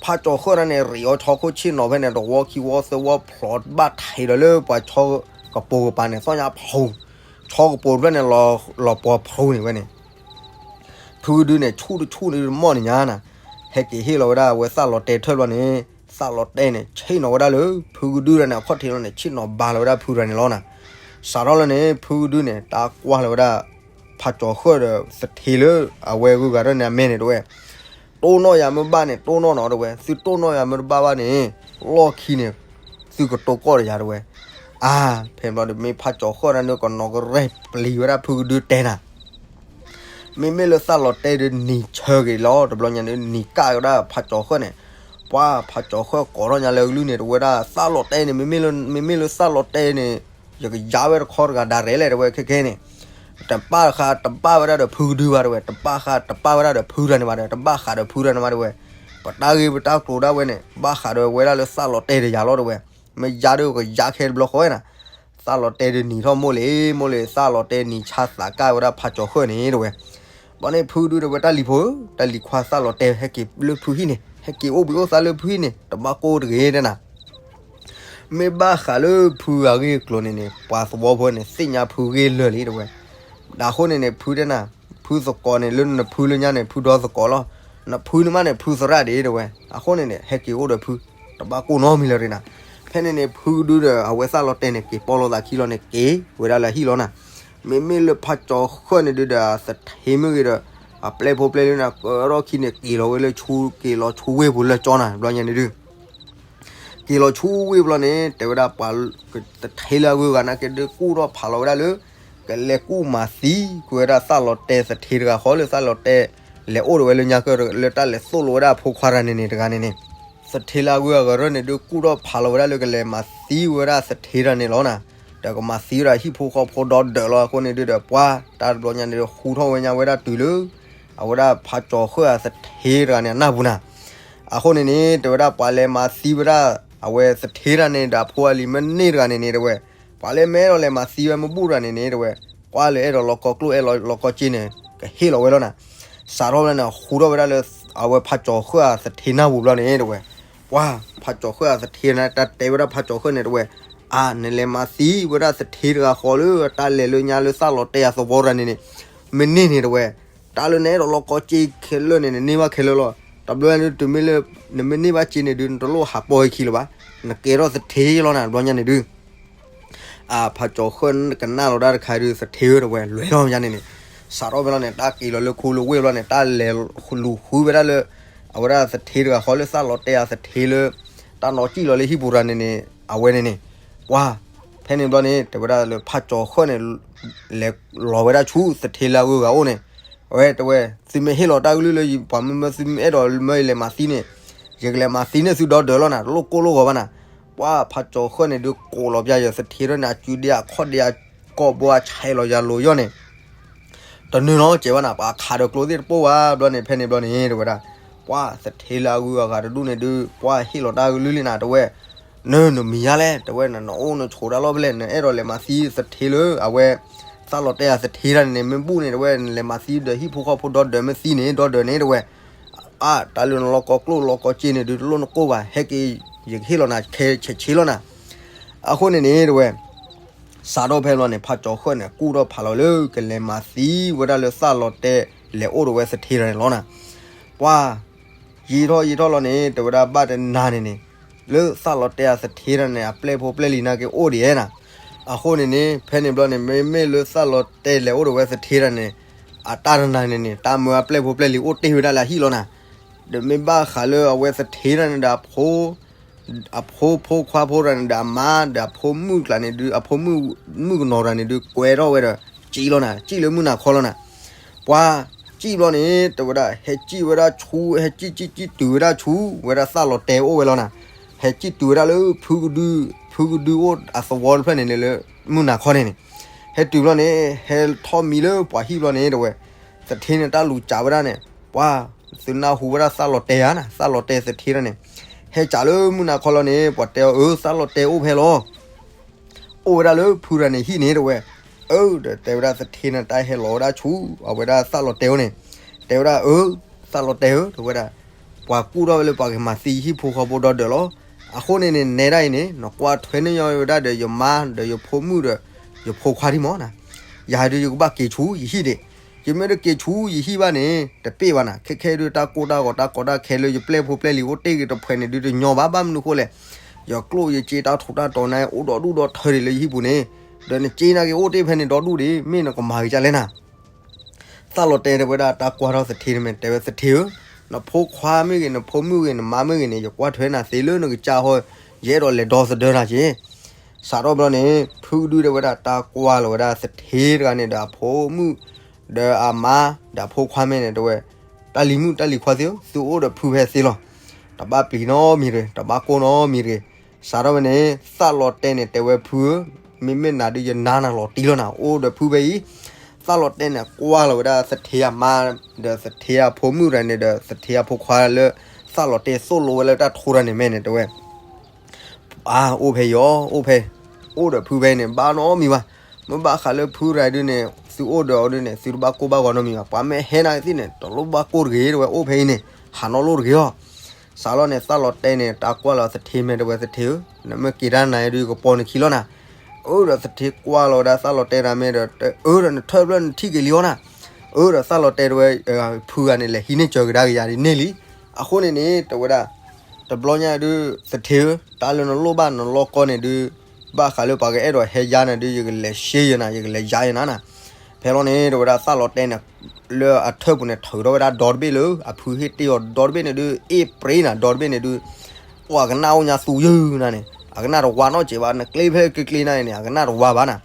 ဖးကၠီၤဃၢၣ်တဂၤန့ၣ် ရံးအီၤဆီခိၣ်ဆ့ၣ်နီၤဖဲန့ၣ် တဝီခံဝီသၢဝီဖျိးဘၣ်ထံးဒီးလၢပှၤဆီကပိာ်ကပၤန့ၣ် သီၣ်ညါဖျိး, ဆီကပိာ်တဖျၢၣ်န့ၣ် လီၤပှီၤဖျိးန့ၣ်ဝဲန့ၣ် ဖုကဒုန့ၣ် ဆူၣ်တဆူၣ်န့ၣ်တမီၢ်န့ၣ်ညါနၤ, ဟဲက့ၤဟ့ၣ်လီၤဝဲဒၣ်အဝဲသၣ်လီၤတဲာ်ထၢၣ်တဖျၢၣ်န့ၣ်, သၣ်လီၤတဲာ်န့ၣ် ဆ့ၣ်နီၤဝဲဒၣ်လၢ ဖုကဒုတဂၤန့ၣ် အခီၣ်ထံးလီၤန့ၣ် ဆ့ၣ်နီၤဘါလီၤဝဲဒၣ်ဖုတဂၤန့ၣ်လီၤနၤ. စးထီၣ်လၢန့ၣ် ဖုကဒုန့ၣ် တၢ်ကွၢ်လီၤဝဲဒၣ် ဖးကၠီၤဃၢၣ်ဒီးသထ့လၢအဝဲဂုၤဂၤထီၣ်န့ၣ်အမဲာ်န့ၣ်တဲဝဲ တိၢ်နီၣ်ယၤမ့ၢ်ဘၣ်န့ၣ် တိၢ်နီၣ်နီၤတဲဝဲ, သုတိၢ်နီၣ်ယၤမ့ၢ်တဘၣ်ဘၣ်န့ၣ် လီၢ်ခံန့ၣ် သုကတိၤကီၢ်ဒီးယၤတဲဝဲ. အါ ဖဲဘျီဒီး မ့ၢ်ဖးကၠီၤဃၢၣ်တဂၤန့ၣ် ကနီၤကရဲၣ်ပျံၤဝဲဒၣ်ဖုကဒုတဲနၤ မ့မ့ၢ်လၢသၣ်လီၤတဲာ်ဒီးနံၤဆၢက့ၤလီၤ တဘျီညါန့ၣ် နံၤကၣ်ကဒါဖးကၠီၤဃၢၣ်န့ၣ်, ပှၤဖးကၠီၤဃၢၣ်ကိးထီၣ်ညါလၢအကလုၢ်န့ၣ် တဲဝဲဒၣ်သၣ်လီၤတဲာ်န့ၣ် မ့မ့ၢ်လၢသၣ်လီၤတဲာ်န့ၣ် ယကယါဝဲတခီတဂၤဒၣ်ရဲၣ်လဲၣ်တဲဝဲခဲခဲန့ၣ်, တဘၣ်ဃးတဘၣ်ဝဲဒၣ်ဒီးဖုကဒုဘၣ်တဲဝဲ, တဘၣ်ဃးတဘၣ်ဝဲဒၣ်ဒီးဖုတဂၤန့ၣ်ဘၣ်ဒီး တဘၣ်ဃးဒီးဖုတဂၤန့ၣ်ဘၣ်တဲဝဲ, ပ ပတၢ်ဂ့ၢ်ပတၢ်ကျိၤဒၣ်ဝဲန့ၣ် ဘၣ်ဃးဒီးဝဲဒၣ်လၢသးလီၤတဲာ်တယၤလီၤတဲဝဲ, မ့ၢ်ယါဒီးကယါခဲတဘျီဃီဝဲနၤ, သးလီၤတဲာ်ဒုးနံၤထီၣ်မိၢ်လံၤမိၢ်လံၤ သးလီၤတဲာ်နံၤဆါသးကၢ်ဝဲဒၣ်ဖးကၠီၤဃၢၣ်န့ၣ်တဲဝဲ, ဘျီန့ၣ်ဖုဒုတဲဝဲတၢ်လံၤဖိဧၢ, တၢ်လံၤခွါသးလီၤတဲာ်ဟဲက့ၤလၢဖုဟံၣ်န့ၣ် ဟဲက့ၤအိၣ်ဘှံးအိၣ်သါလၢဖုဟံၣ်န့ၣ် တဘၣ်ကိၢ်တဂ့ၤတဲနၤ မ့ၢ်ဘၣ်ဃးလၢဖုအဂ့ၢ်အကျိၤန့ၣ်န့ၣ် ပှၤသဝီဖိန့ၣ် သ့ၣ်ညါဖုဂ့ၢ်လၢာ်လံတဲဝဲ, ဒီးအဃိန့ၣ်န့ၣ် ဖုတဲနၤ, ဖုသကိးန့ၣ် လၢနဖုလၢညါန့ၣ် ဖုဒီသကိးလီၤ, နဖုန့ၣ်မးန့ၣ် ဖုသရၣ်ဒ့တဲဝဲ, အဃိန့ၣ်န့ၣ် ဟဲက့ၤအိၣ်ဒီးဖု, တဘၣ်ကိၢ်နီတမံၤလၢၤတဂ့ၤနၤ, ဖဲန့ၣ်န့ၣ် ဖုဒုဒီးအဝဲသးလီၤတဲာ်န့ၣ် က့ၤပိာ်လိာ်သးခံလီၤန့ၣ် က့ၤဝဲဒၣ်လၢဟံၣ်လီၤနၤ, မ့မ့ၢ်လၢဖးကၠီၤဃၢၣ်န့ၣ်ဒုဒီး သထ့မ့ၢ်ဂ့ၤဒီး အပျဲၢ်ဖိပျဲၢ်လံနၤ ကရီၣ်ခံန့ၣ် က့ၤလီၤဝဲလၢဆူ က့ၤလီၤဆူဝ့ၢ်ပူၤလၢကၠီနၤ ဘျီညါန့ၣ်ဒု က့ၤလီၤဆူဝ့ၢ်ဘျီန့ၣ် တဲဝဲဒၣ်ပှၤ သထ့လၢအဂုၤအဂၤနာ်က့ဒုး ကူၣ်ထီၣ်ဖးလီၤဝဲဒၣ်လၢ ကလဲၤကူၣ်မၤသံကွံာ်ဝဲဒၣ်သးလီၤတဲာ်သထ့တဂၤဃီလၢသးလီၤတဲာ် လဲၤအိၣ်ဒီးဝဲလၢညါကၢၢ် လၢတၢ်လဲၤသိၣ်လိဝဲဒၣ်အဖိခွါတဂၤန့ၣ်န့ၣ်တဂၤန့ၣ်န့ၣ်, သထ့လၢအဂုၤအဂၤရၢၢ်န့ၣ်ဒုး ကူၣ်ထီၣ်ဖးလီၤဝဲဒၣ်လၢကလဲၤမၤသံဝဲဒၣ်သထ့တဂၤန့ၣ်လီၤနၤ, ဒီးကမၤသံဝဲဒၣ်ဟံၣ်ဖိဃီဖိဒီဒၢးလီၤ အဃိန့ၣ်ဒုဒီး ပှၤတၢ်တဘျီညါန့ၣ်ဒုး ဟူထီၣ်ဝဲညါဝဲဒၣ်တုၤလၢ အဝဲဒၣ်ဖးကၠီၤဃၢၣ်အသထ့တဂၤန့ၣ်အနၢ်ပူၤနၤ အဃိန့ၣ်န့ၣ် တဲဝဲဒၣ်ပှၤလဲၤမၤသံဝဲဒၣ် အဝဲသထ့တဂၤန့ၣ် ဒီးအဖိအလံၤမ့ၢ်န့ၢ်တဂၤန့ၣ်န့ၣ် တဲဝဲ, ပှၤလၢမ့ၢ်အဲၣ်ဒိးလဲၤမၤသံဝဲမ့ၢ်ဘူၣ်တဂၤန့ၣ်န့ၣ် တဲဝဲ, ကွၢ်လၢအဲၣ်ဒိးလီၤကီကျိၣ်အဲၣ်ဒိးလီၤကီစ့န့ၣ် ကဟ့ၣ်လီၤဝဲလီၤနၤ, စးထီၣ်ဝဲန့ၣ် ဟူထီၣ်ဝဲဒၣ်လၢ အဝဲဖးကၠီၤဃၢၣ်အသထ့နၢ်ပူၤဘျီန့ၣ် တဲဝဲ, ပှၤ ဖးကၠီၤဃၢၣ်အသထ့န့ၣ် တၢ်တဲဝဲဒၣ်ဖးကၠီၤဃၢၣ်န့ၣ် တဲဝဲ, အါ နလဲၤမၤသံဝဲဒၣ်သထ့တဂၤဃီလၢတၢ်လဲၤလၢညါလၢသးလီၤတဲာ်အသဝီတဂၤန့ၣ်န့ၣ်, မ့ၢ်န့ၢ်န့ၣ် တဲဝဲ, တၢ်လၢနအဲၣ်ဒိးလီၤကီစ့ခဲလၢာ်န့ၣ် နန့ၢ်ဘၣ်ခဲလၢာ်လီၤ, တဘျီန့ၣ်တုၤမ့ၢ်လၢ နမ့ၢ်န့ၢ်ဘၣ်စ့န့ၣ်ဒုး နတလိၣ်ဟးပီၢ်ဟဲခံလၢၤဘၣ်, နကဲထီၣ်သထ့လီၤနၤ တဘျီညါန့ၣ်ဒုး အဖးကၠီၤဃၢၣ်ကနၣ်လီၤတၢ်တခါဒုး သထ့ဧၢ တဲဝဲ လဲၤထီၣ်ညါန့ၣ်န့ၣ်, စးထီၣ်ဖဲလီၤန့ၣ် တၢ်က့ၤလီၤလၢခူလၢဝ့ၢ်ဘျီန့ၣ် တၢ်လဲၤလူၤဃုဝဲဒၣ်လၢ အဝဲဒၣ်သထ့တဂၤဃီလၢသးလီၤတဲာ်အသထ့လၢ တၢ်နီၢ်ကံၣ်လီၤလၢဟံၣ်ပူၤတဂၤန့ၣ်န့ၣ် အဝဲန့ၣ်န့ၣ်, ပှၤ ဖဲန့ၣ်ဘျီန့ၣ် တဲဝဲဒၣ်လၢဖးကၠီၤဃၢၣ်န့ၣ် လဲၤလီၤဝဲဒၣ်ဆူသထ့လၢအဂုၤအဂၤအိၣ်န့ၣ်, အဝဲတဲဝဲ, သုမ့ၢ်ဟ့ၣ်လီၤတၢ်ကလုၢ်လၢပှၤမ့ၢ်မၢသုမ့ၢ်အဲၣ်ဒိးမၢယလဲၤမၤသံန့ၣ်, ယကလဲၤမၤသံန့ၢ်သုဒီဒၢးလီၤနၤ တလိၣ်ကိၢ်လိၣ်ဂီၤဘၣ်နၤ, ပှၤဖးကၠီၤဃၢၣ်န့ၣ်ဒုး ကိးလီၤပျၢ်ယသထ့ထီၣ်န့ၣ် အစုဒ့အခီၣ်ဒ့အကိာ်ဘိအဆဲးလီၤယၤလိၤယီၢ်န့ၣ် တနုာ်နီတစဲးဘၣ်နၤ ပှၤခးဒီးကျိသ့ၣ်တပိၢ်ဘၣ် ဘျီန့ၣ် ဖဲန့ၣ်ဘျီန့ၣ် တဲဝဲဒၣ်, ပှၤသထ့လၢအဂုၤအဂၤတဒူၣ်န့ၣ်ဒုး ပှၤဟ့ၣ်လီၤတၢ်ကလုၢ်လံနၤ တဲဝဲ, န နမံၤယါလဲၣ် တဲဝဲ နအိၣ်နဆိးတၢ်လီၢ်ဖဲလဲၣ် နအဲၣ်ဒိးလဲၤမၤသံသထ့လၢ အဝဲ သးလီၤတဲာ်အသထ့တဂၤန့ၣ်န့ၣ် မ့ၢ်ဘူၣ်န့ၣ် တဲဝဲ နလဲၤမၤသံဒီးဟံၣ်ဖိဃီဖိဒီဒၢးမ့ၢ်သံန့ၣ် ဒီဒၢးန့ၣ် တဲဝဲ, အါ တၢ်လၢနလီၤကီကျိၣ်လီၤကီစ့န့ၣ်ဒုး တလိၣ်နကိၢ်ဘၣ် ဟဲက့ၤ ယကဟ့ၣ်လီၤနၤခဲဆဲးဆဲးလီၤနၤ အဃိန့ၣ်န့ၣ် တဲဝဲ စးထီၣ်ဖဲလီၤန့ၣ် ဖးကၠီၤဃၢၣ်န့ၣ် ကူၣ်ထီၣ်ဖးလီၤလၢကလဲၤမၤသံဝဲဒၣ်လၢသးလီၤတဲာ် လဲၤအိၣ်ဒီးဝဲသထ့တဂၤန့ၣ်လီၤနၤ, ပှၤ ယံာ်ထီၣ်ယံာ်ထီၣ်လီၤန့ၣ် တဲဝဲဒၣ်ဘၣ်တနၤန့ၣ်န့ၣ် လၢသးလီၤတဲာ်အသထ့တဂၤန့ၣ် အပျဲၢ်ဖိပျဲၢ်လံၤနာ်က့အိၣ်ဒံးဧါနၤ, အဃိန့ၣ်န့ၣ် ဖဲန့ၣ်ဘျီန့ၣ် မ့မ့ၢ်လၢသးလီၤတဲာ်လဲၤအိၣ်ဒီးဝဲသထ့တဂၤန့ၣ် အတၢ်တနၤန့ၣ်န့ၣ် တၢ်မၢအပျဲၢ်ဖိပျဲၢ်လံၤအိၣ်တ့ၢ်ဝဲဒၣ်လၢအဟံၣ်လီၤနၤ, ဒီးမ့ၢ်ဘၣ်ဃးလၢအဝဲသထ့တဂၤန့ၣ်ဒီး အဖိ အဖိဖိခွါဖိတဂၤန့ၣ်ဒီးအမါ ဒီးအဖိမုၣ်ကျါန့ၣ်ဒုး အဖိမုၣ် မုၣ်ကနီၤတဂၤန့ၣ်ဒုး ကွဲထီၣ်ဝဲဒီး စံၣ်လီၤနၤ စံၣ်လၢမုၢ်နၤခီလီၤနၤ, ပှၤ စံၣ်ဘျီန့ၣ် တဲဝဲဒၣ် ဟဲစံၣ်ဝဲဒၣ်ဆူ ဟဲစံၣ်စံၣ်စံၣ်တုၤဝဲဒၣ်ဆူ ဝဲဒၣ်သးလီၤတဲာ်အိၣ်ဝဲလီၤနၤ, ဟဲစံၣ်တုၤဝဲဒၣ်လၢ ဖုကဒု ဖုကဒုအိၣ်အသဝီတဖျၢၣ်န့ၣ်န့ၣ်လၢ မုၢ်နၤခီန့ၣ်န့ၣ်, ဟဲတုၤဘျီန့ၣ် ဟဲထီၣ်မံလၢပှၤဟံၣ်ဘျီန့ၣ် တဲဝဲ သထ့န့ၣ်တၢ်လူၤစးဝဲဒၣ်န့ၣ် ပှၤ သုနၢ်ဟူဝဲဒၣ်သးလီၤတဲာ်ဧါနၤ သးလီၤတဲာ်သထ့တဂၤန့ၣ်, ဟဲစးလၢမုၢ်နၤခီလီၤန့ၣ် ပှၤတဲအီၤ အၢ သးလီၤတဲာ်အိၣ်ဖဲလီၤ အိၣ်ဝဲဒၣ်လၢဖုတဂၤန့ၣ်ဟံၣ်န့ၣ် တဲဝဲ, အၢ ဒီးတဲဝဲဒၣ်သထ့န့ၣ် တၢ်ဟဲလီၤဝဲဒၣ်ဆူ အဝဲဒၣ်သးလီၤတဲာ်အိၣ်န့ၣ်, တဲဝဲဒၣ် အၢ သးလီၤတဲာ်ဧၢ တဲဝဲဒၣ်, ပှၤကူၣ်ထီၣ်ဝဲလၢပှၤကမၤသံယဟံၣ်ဖိဃီဖိဒီဒၢးလီၤ, အဃိန့ၣ်န့ၣ် နဲဒၣ်အံၤန့ၣ် နကွၢ်ထွဲန့ၢ်ညီဝဲဒၣ်ဒီးယမါဒီးယဖိမုၣ်ဒီး ယဖိခွါဒံးမးနၤ, ယၤဒုးယကဘၣ်က့ၤဆူယဟံၣ်ဒံး, ယမ့ၢ်တက့ၤဆူယဟံၣ်ဘၣ်န့ၣ် တပ့ၢ်ဘၣ်နၤ, ခဲခဲဒုးတၢ်ကိၢ်တၢ်ဂီၤတၢ်ကီတၢ်ခဲလၢယပျဲၢ်ဖိပျဲၢ်လံၤအိၣ်တ့ၢ်ဂ့ၤတဖှဲးန့ၣ်ဒုးတညီဘၣ် ဘၣ်မနုၤဃိလဲၣ် ယကျိၣ်ယစ့တၢ်ထူးတၢ်တီၤန့ၣ် အိၣ်ဒီဒူၣ်ဒီထၢဒံးလၢယဟံၣ်ပူၤန့ၣ်, ဒီးနစ့နာ်က့အိၣ်တ့ၢ်ဖဲန့ၣ်ဒီဒူၣ်ဒံး မ့ၢ်နကမၤက့ၤဒ်လဲၣ်နၤ, သးလီၤတဲာ်တဲဝဲဒၣ်တၢ်ကွၢ်ထီၣ်သထ့န့ၣ် တဲဝဲသထ့ဧၢ, နဖိခွါမ့ၢ်ဂ့ၤ နဖိမုၣ်ဂ့ၤ နမါမ့ၢ်ဂ့ၤန့ၣ် ယကွၢ်ထွဲနၤသ့လၢနကစၢ်ဟီ, ယအဲၣ်ဒိးလဲၤဒီသဒၢနၤက့ၤ စးထီၣ်ဘျီန့ၣ် ဖုဒုတဲဝဲဒၣ်တၢ်ကွၢ်လီၤဝဲဒၣ်သထ့တဂၤန့ၣ်ဒီးအဖိမုၣ်, ဒီးအမါ, ဒီးအဖိခွါမ့ၢ်န့ၣ်တဲဝဲ, တၢ်လံၤမုၣ်တၢ်လံၤခွါသ့ၣ်ဧၢ, သုအိၣ်ဒီးဖုဖဲသ့လီၤ. တဘၣ်ပျံၤနီတမံၤတဂ့ၤ, တဘၣ်ကိၢ်နီတမံၤတဂ့ၤ. စးထီၣ်ဝဲန့ၣ် သးလီၤတဲာ်န့ၣ်တဲဝဲဖုဧၢ, မ့မ့ၢ်နၤဒုးယနါနၤလီၤတံၢ်လီၤနၤ, အိၣ်ဒီးဖုဖဲအံၤ. သးလီၤတဲာ်န့ၣ်ကွၢ်လီၤဝဲဒၣ်သထ့အမါ, ဒီးသထ့အဖိမုၣ်တဂၤန့ၣ်ဒီးသထ့အဖိခွါလၢ သးလီၤတဲာ်သိၣ်လိဝဲလၢတၢ်ထိတၢ်န့ၣ်မဲာ်န့ၣ် တဲဝဲ အါ အိၣ်ဖဲအံၤအီၤ အိၣ်ဖဲ အိၣ်ဒီးဖုဖဲအံၤန့ၣ် ဘၣ်နီတမံၤဘၣ်. မ့ၢ်ဘၣ်ဃးလၢဖုတဂၤဒုန့ၣ် သုအိၣ်ဒီးအီၤဒုန့ၣ် သုတဘၣ်ကိၢ်ဘၣ်ဂီၤနီတမံၤဘၣ်. ပှၤမ့ၢ်ဟဲနၤသ့ၣ်န့ၣ် တလိၣ်ဘၣ်ကိၢ်တဂ့ၤ တဲဝဲ အိၣ်ဖဲအံၤန့ၣ် ဟးနီၣ်လိၣ်တဂ့ၤအီၤ. စးထီၣ်န့ၣ် သးလီၤတဲာ်န့ၣ် တၢ်ကွၢ်လီၤသထ့မဲာ် တဲဝဲ သထ့ဧၢ, နမ့ၢ်က့ၤတၢ်နၤဒု ယကပိာ်နခံလီၤနၤ. အၢ ဒီးသထ့ကွၢ်လီၤဝဲဒၣ်သးလီၤတဲာ်တၢ်မဲာ်ဒီး အၢ ဒီးနထၢၣ်ဖျၢၣ်နထံၣ်က့ၤလံအီၤနၤ. အၢ ဒီးသးလီၤတဲာ်တဲဝဲ ဖုဂၤန့ၣ် လဲၤဟံးန့ၢ်စၢၤကဒါက့ၤယၤဒ်န့ၣ်လံ. အဃိန့ၣ်န့ၣ် တဲဝဲဒၣ် တဘျီညါဒု သထ့ဧၢ, တၢ်လၢနလိၣ်ဘၣ်နလီၢ်ကီၢ်န့ၣ်ဒု ဘၣ်ဃးလၢပှၤကအဲၣ်ဒိးဟဲယါနၤဒု ယကလဲၤရှဲယနၤ ယကလဲၤယါယနၤနၤ. ဖဲလီၤန့ၣ် တဲဝဲဒၣ်သးလီၤတဲာ်န့ၣ် လၢအထၢၣ်ပူၤန့ၣ် ထုးထီၣ်ဝဲဒၣ်ဒီတဘ့ၣ်လၢ အဖုဟ့ၣ်တ့ၢ်အီၤဒီတဘ့ၣ်န့ၣ်ဒု အ့ၣ်ပြ့နၤ ဒီတဘ့ၣ်န့ၣ်ဒု ပှၤကနၣ်အိၣ်ညါသူယုၢ်နၤန့ၣ် အကနၣ်တဝါနီတစဲးဘၣ် နကျ့ဖဲကျ့ကျ့နၤန့ၣ် အကနၣ်တဝါဘၣ်နၤ.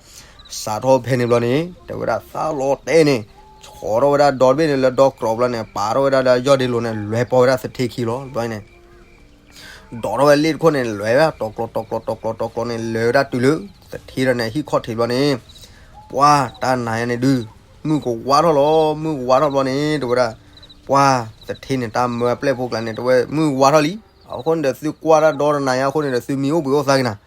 စးထီၣ်ဖဲန့ၣ်ဘျီန့ၣ် တဲဝဲဒၣ်သးလီၤတဲာ်န့ၣ် ဆီထီၣ်ဝဲဒၣ်ဒီတဘ့ၣ်န့ၣ်လၢဒီကြီဘျီန့ၣ် ပာ်ထီၣ်ဝဲဒၣ်လၢယီၢ်ဒ့လိၤန့ၣ် လဲၤပိာ်ဝဲဒၣ်သထ့ခံလီၤ ဘျီန့ၣ် ဒိးထီၣ်ဝဲလ့ၣ်တခိၣ်န့ၣ် လဲၤဝဲဒၣ်တီၤကျီၤ တီၤကျီၤ တီၤကျီၤ တီၤကျီၤန့ၣ် လဲၤဝဲဒၣ်တုၤလၢ သထ့ဒီးန့ၣ် ဟံၣ်ခီၣ်ထံးဘျီန့ၣ် ပှၤတၢ်နၤယါန့ၣ်ဒု မုၢ်ကဝါထီၣ်လီၤ မုၢ်ကဝါထီၣ်ဘျီန့ၣ် တဲဝဲဒၣ် ပှၤသထ့န့ၣ် တၢ်မၢအပျဲၢ်ဖိကျါန့ၣ် တဲဝဲ မုၢ်ကဝါထီၣ်လံ. အဃိန့ၣ်ဒီး သုကွၢ်တၢ်ဒီတနၤယါအဃိန့ၣ်ဒီး သုမံအိၣ်ဘှံးအိၣ်သါက့ၤနၤ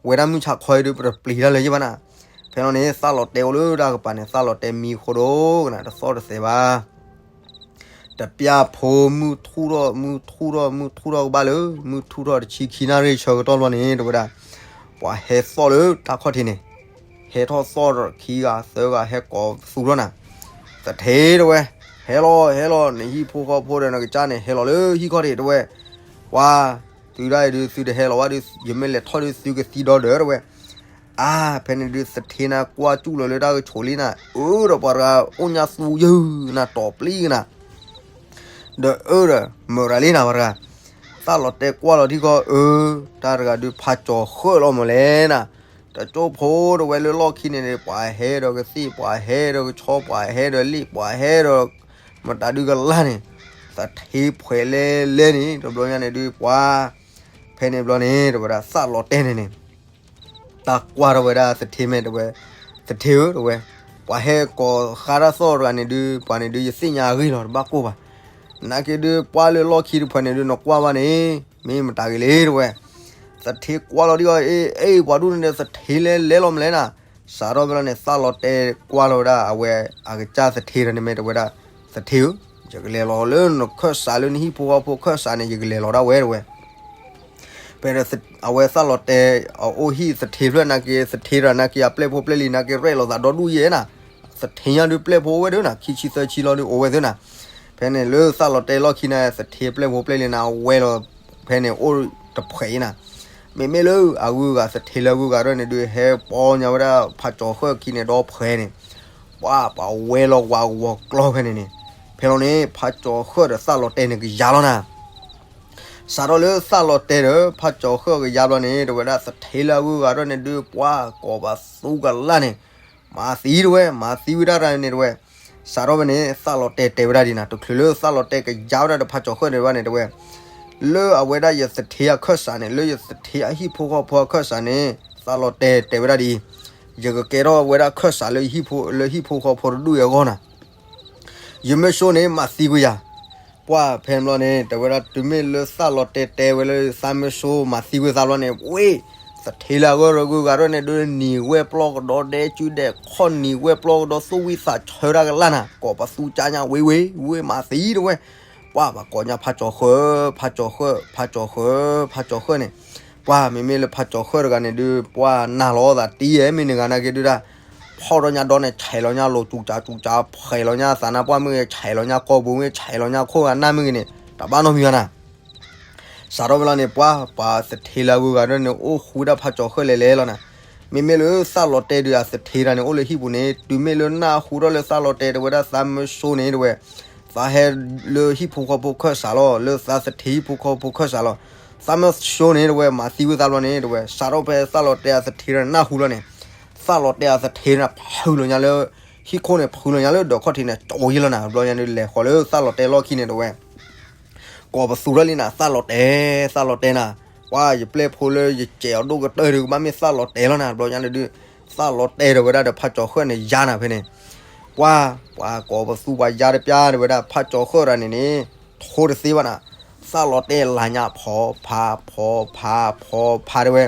ဝဲဒၣ်မုၢ်ဆါခီအံၤဒု ပတပျံၤတၢ်လၢၤယဲၢ်ဘၣ်နၤ. ဖဲလီၤန့ၣ် သးလီၤတဲာ်အိၣ်လၢတၢ်ကပၤန့ၣ် သးလီၤတဲာ်မံဃိဒိၣ်ကနၤ တသီၣ်တသဲးဘၣ် တပျၢ်ဖိ မုၢ်ထူၣ်ထီၣ် မုၢ်ထူၣ်ထီၣ် မုၢ်ထူၣ်ထီၣ်ကဘၣ်လၢ မုၢ်ထူၣ်ထီၣ်တဆံခံနၣ်ရံၣ်ဆၢကတီၢ်ဘျီန့ၣ် တဲဝဲဒၣ် ပှၤဟဲသီၣ်လၢတၢ်ခီၣ်ထံးန့ၣ် ဟဲထီၣ်သီၣ်ခံဂၤသၢဂၤ ဟဲကိးပသူထီၣ်နၤ သထ့တဲဝဲ ဟဲလီၤ ဟဲလီၤ နဟံၣ်ဖိဃီဖိဒီးနကစၢ်န့ၣ် ဟဲလီၤလၢဟံၣ်ခီၣ်ထံးတဲဝဲ ပှၤ သုဒၣ်အံၤဒု သုတဟဲလီၤဘၣ်ဒု ယမ့ၢ်လဲၤထီၣ်ဒု သုကသံဒီဒီးတဲဝဲ အါ ဖဲန့ၣ်ဒု သထ့နၤကွၢ်စူၣ်လီၤလၢတၢ်ကဆိးလံနၤ အၢ ဒီးပှၤတဂၤအိၣ်ညါသူယုၢ်နၤ တီၤပျံၤကနၤ ဒီးအၢ ဒီးမုၢ်ရၤလံနၤပှၤတဂၤ သးလီၤတဲာ်ကွၢ်လီၤထံကီၢ် အၢ တၢ်တဂၤဒု ဖးကၠီၤဃၢၣ်လီၤမးလဲၣ်နၤ တကၠိဖိတဲဝဲလၢလီၢ်ခံန့ၣ်န့ၣ် ပှၤဟဲဒီးကသ့ၣ် ပှၤဟဲဒီးကဆီ ပှၤဟဲဒီးလ့ၣ် ပှၤဟဲဒီး မတၤဒုကလၢ်န့ၣ် သထ့ဖှဲးလဲလဲန့ၣ် တဘျီညါန့ၣ်ဒု ပှၤ ဖဲန့ၣ်ဘျီန့ၣ် တဲဝဲဒၣ်သးလီၤတဲာ်န့ၣ်န့ၣ် တၢ်ကွၢ်ထီၣ်ဝဲဒၣ်သထ့မဲာ်တဲဝဲ သထ့ဧၢ တဲဝဲ ပှၤဟဲကိးဃါတၢ်သီၣ်တဂၤန့ၣ်ဒု ပှၤန့ၣ်ဒု ယသ့ၣ်ညါအဂ့ၢ်လီၤ တဘၣ်ကိၢ်ဘၣ် နာ်က့ဒု ပှၤလၢလီၢ်ခံတဖုန့ၣ်ဒု နကွၢ်ဘၣ်န့ၣ် မ့ၢ်မတၤဂ့ၤလဲၣ် တဲဝဲ သထ့ကွၢ်လီၤဒ်အီၤ အ့ အ့ ပှၤဒူၣ်န့ၣ်ဒီး သထ့လဲလဲလီၤမးလဲၣ်နၤ စးထီၣ်ဖဲလီၤန့ၣ် သးလီၤတဲာ်ကွၢ်လီၤဝဲဒၣ် အဝဲအကစၢ်သထ့ဒီးန့ၣ်မ့ၢ်တဲဝဲဒၣ် သထ့ဧၢ ယကလဲၤလီၤလၢနခၢၣ်စးလၢနဟံၣ်ဖိဃီဖိခၢၣ်စးန့ၣ် ယကလဲၤလီၤဒၣ်ဝဲတဲဝဲ ဖဲဒီး အဝဲသးလီၤတဲာ် အအိၣ်ဟံၣ်သထ့ဖျၢၣ်နာ်က့ သထ့တဂၤနာ်က့ အပျဲၢ်ဖိပျဲၢ်လံၤနာ်က့ ရဲၣ်လီၤသးဒီဒူၣ်ယဲၢ်နၤ သထ့ညါဒုပျဲၢ်ဖိအိၣ်ဝဲဒၣ်နၤ ခံဆံသၢဆံလီၤဒုအိၣ်ဝဲသ့ၣ်နၤ ဖဲန့ၣ်လၢသးလီၤတဲာ်လီၢ်ခံန့ၣ် သထ့ပျဲၢ်ဖိပျဲၢ်လံၤနၤ အဝဲလီၤ ဖဲန့ၣ်အိၣ်တဖှဲးအံၤနၤ မ့မ့ၢ်လၢအဂုၤအဂၤသထ့လၢအဂုၤအဂၤရဲၣ်န့ၣ်ဒု ဟဲပီညါဝဲဒၣ်ဖးကၠီၤဃၢၣ်ခံန့ၣ် ဒီဖှဲးန့ၣ် ပှၤ ပှၤဝဲလီၤဝးဂီၤကျီဖဲန့ၣ်န့ၣ် ဖဲလီၤန့ၣ် ဖးကၠီၤဃၢၣ်ဒီးသးလီၤတဲာ်န့ၣ်ကယၤလီၤနၤ စးထီၣ်လၢသးလီၤတဲာ်ဒီး ဖးကၠီၤဃၢၣ်ကယၤဘျီန့ၣ် တဲဝဲဒၣ်သထ့လၢအဂုၤအဂၤရဲၣ်န့ၣ်ဒု ပှၤကိးပသူကလၢ်န့ၣ် မၤသံတဲဝဲ မၤသံဝဲဒၣ်တဂၤန့ၣ်တဲဝဲ စးထီၣ်ဖဲန့ၣ် သးလီၤတဲာ်တဲဝဲဒၣ်ဒ်နၤ တချုးလၢသးလီၤတဲာ်ကယၤဝဲဒၣ်ဒီးဖးကၠီၤဃၢၣ်န့ၣ်ဘၣ်န့ၣ်တဲဝဲ လၢအဝဲဒၣ်ယသထ့အခၢၣ်စးန့ၣ် လၢယသထ့အဟံၣ်ဖိဃီဖိအခၢၣ်စးန့ၣ် သးလီၤတဲာ်တဲဝဲဒၣ်ဒ်အံၤ, ယကကဲထီၣ်ဝဲဒၣ်ခၢၣ်စးလၢဟံၣ်ဖိ လၢဟံၣ်ဖိဃီဖိတဒူၣ်အံၤအဂီၢ်နၤ, ယမ့ၢ်ဆိန့ၣ် မၤသံကွံာ်ယၤ, ပှၢ်ဖဲန့ၣ်ဘျီန့ၣ် တဲဝဲဒၣ် တုၤမ့ၢ်လၢသးလီၤတဲာ်တဲဝဲလၢသးမ့ၢ်ဆိမၤသံကွံာ်သးဘျီန့ၣ် ဝ့ၢ် သထ့လၢအဂုၤအဂၤရဲၣ်န့ၣ် ဒုးနံၤဝဲပျီကဒီးဒဲးစုဒဲးခီၣ် နံၤဝဲပျီကဒီးသူၣ်ဝံသးဆၢတၢ်ကလၢ်နၤ, ကိးပသူကၢ်ညါ ဝ့ၢ်ဝ့ၢ် ဝ့ၢ်မၤသံတဲဝဲ, ပှၢ်ပှၤကိးညါဖးကၠီၤဃၢၣ်, ဖးကၠီၤဃၢၣ်, ဖးကၠီၤဃၢၣ်, ဖးကၠီၤဃၢၣ်န့ၣ်, ပှၢ်မ့မ့ၢ်လၢဖးကၠီၤဃၢၣ်တဂၤန့ၣ် ဒုးပှၢ်နၢ်လီၤသးတံၢ်ယဲၢ် မ့ၢ်နဂၤနာ်က့ဒုးဒၣ် ဖီၣ်ထီၣ်ညါဒီးန့ၣ် ဆဲးလီၤညါလိၤစူၤစူၤစူၤ ဖှဲးလီၤညါသးနါပှၢ်မ့ၢ်ဂ့ၤ ဆဲးလီၤညါကိာ်ပူၤမ့ၢ်ဂ့ၤ ဆဲးလီၤညါခိၣ်ဂၤနၢ်မ့ၢ်ဂ့ၤန့ၣ် တဘၣ်နီတမံၤဘၣ်နၤ, စးထီၣ်ဖဲလီၤန့ၣ် ပှၢ်ပှၤသထ့လၢအဂုၤအဂၤရဲၣ်န့ၣ် အိၣ်ဃူဝဲဒၣ်ဖးကၠီၤဃၢၣ်လဲၤလဲၤလီၤနၤ, မ့မ့ၢ်လၢသးလီၤတဲာ်ဒုးအသထ့တဂၤန့ၣ် အိၣ်လၢဟံၣ်ပူၤန့ၣ် တုၤမ့ၢ်လၢနၢ်ဟူထီၣ်လၢသးလီၤတဲာ်တဲဝဲဒၣ်သးမ့ၢ်ဆိန့ၣ်တဲဝဲ, သးဟဲလၢဟံၣ်ဖိဃီဖိခၢၣ်စးလီၤ လၢသးသထ့ဟံၣ်ဖိဃီဖိခၢၣ်စးလီၤ, သးမ့ၢ်ဆိန့ၣ်တဲဝဲ မၤသံဝဲသးဘျီန့ၣ်တဲဝဲ စးထီၣ်ဖဲသးလီၤတဲာ်အသထ့တဂၤန့ၣ်နၢ်ဟူလီၤန့ၣ်, သးလီၤတဲာ်အသထ့န့ၣ် ဖုးလီၤညါလၢ ဟံၣ်ခိၣ်န့ၣ် ဖုးလီၤညါလၢဒီးခီၣ်ထံးန့ၣ် ကၠီယဲၢ်လီၤနၤ, ဘျီညါဒုးလဲၤဃီၤလၢသးလီၤတဲာ်လီၢ်ခံန့ၣ်တဲဝဲ ကိးပသူထီၣ်လံနၤ သးလီၤတဲာ် သးလီၤတဲာ်နၤ, ပှၢ်ယပျဲၢ်ဖိလၢယစဲးအီၤဒိၣ်ကတၢၢ်ဒုး ကဘၣ်မ့ၢ်သးလီၤတဲာ်လီၤနၤ, ဘျီညါဒုး သးလီၤတဲာ်တဲဝဲဒၣ်ဒီးဖးကၠီၤဃၢၣ်န့ၣ် ယါနၤဖဲန့ၣ်, ပှၢ်ပှၤကိးပသူပှၤယါတပျၢ်တဲဝဲဒၣ် ဖးကၠီၤဃၢၣ်တဂၤန့ၣ်န့ၣ် ထိတသ့ဘၣ်နၤ, သၣ်လီၤတဲာ်လၢညါဖီဖး ဖီဖး ဖီဖးတဲဝဲ,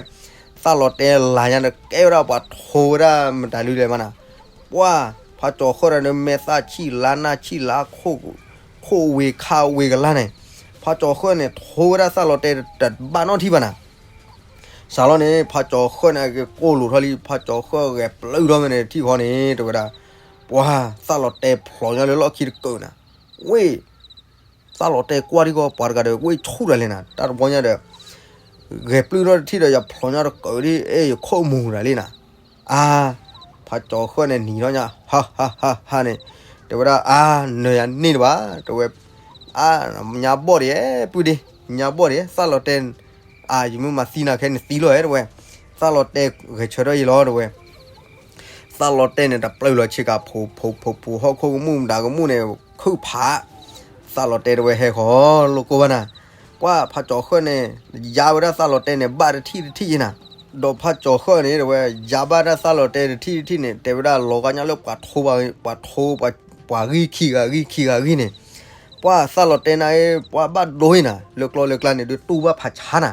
သၣ်လီၤတဲာ်လၢညါဒီးကဲဝဲဒၣ်ပှၤထိဝဲဒၣ်မတၤဒုလဲၣ်မးနၤ, ပှၢ် ဖးကၠီၤဃၢၣ်ဒီး မဲာ်သၣ်ဆံၣ်လါနၢ်ဆံၣ်လါ ခိၣ်ဝ့ၤခါဝ့ၤကလါန့ၣ်, ဖးကၠီၤဃၢၣ်န့ၣ် ထိဝဲဒၣ်သၣ်လီၤတဲာ်တဘၣ်နီတထံၣ်ဘၣ်နၤ. စးလီၤန့ၣ် ဖးကၠီၤဃၢၣ်န့ၣ် ကကိၢ်လိာ်ထီၣ်လံ ဖးကၠီၤဃၢၣ်ဂဲၤပျုၢ်ထီၣ်ဝဲန့ၣ်တထံၣ်ဃီန့ၣ် တဲဝဲဒၣ်, ပှၢ် သၣ်လီၤတဲာ်ဖျိးညါလၢလီၢ်ခံတကုးနၤ, ဝ့ၢ် သၣ်လီၤတဲာ်ကွၢ်ထံကီၢ်ပှၤတဂၤဒီး ဝ့ၢ်ဆူၣ်တၢ်လဲၣ်နၤ တၢ်တဘီညါဒီး ဂဲၤပျုၢ်ထီၣ်တထံၣ်ဒီး ယဖျိးညါတကုးဒ်အ့ၣ် ယခိၣ်မူၤတၢ်လံနၤ. အါ ဖးကၠီၤဃၢၣ်န့ၣ်နံၤထီၣ်ညါ ဟါဟါဟါဟါန့ၣ်, တဲဝဲဒၣ် အါ နၢၤယၤန့ၢ်တဘၣ် တဲဝဲ, အါ ညါဘီၣ်ဒံး ပုၢ်ဒ့ ညါဘီၣ်ဒံး သၣ်လီၤတဲာ် အါ ယမ့ၢ်မၤသံနၤခဲန့ၣ်သံလီၤဧဲ တဲဝဲ, သၣ်လီၤတဲာ်ဂဲၤဆၢထၢၣ်ယံၤလီၤ တဲဝဲ. သၣ်လီၤတဲာ်န့ၣ် တပျုၢ်လီၤဆ့ကၤ ဖိ ဖိ ဖိ ဖိ ဟီၣ်ခိၣ်ကမူၣ်မတၤကမူၣ်န့ၣ် ခုၣ်ဖး, သၣ်လီၤတဲာ်တဲဝဲ ဟဲဃီၤ လိၣ်ကိၢ်ဘၣ်နၤ, ပှၢ် ဖးကၠီၤဃၢၣ်န့ၣ် ယါဝဲဒၣ်သၣ်လီၤတဲာ်န့ၣ် ဘၣ်တထံၣ်တထံၣ်ယံၤနၤ, ဒီးဖးကၠီၤဃၢၣ်န့ၣ် တဲဝဲ ယါဘၣ်တၢ်သၣ်လီၤတဲာ်တထံၣ်တထံၣ်န့ၣ် တဲဝဲဒၣ်လီၤဂာ်ညါလၢပှၤထိ ပှၤထိ ပှၤဂံၢ်ခံဂၤဂံၢ်ခံဂၤဂံၢ်န့ၣ်, ပှၢ်သၣ်လီၤတဲာ်န့ၣ် ပှၢ်ဘၣ်ဒိအံၤနၤ လၢကျီလၢကျါန့ၣ်ဒုးတူၢ်ဘၣ်ဖးဆါနၤ,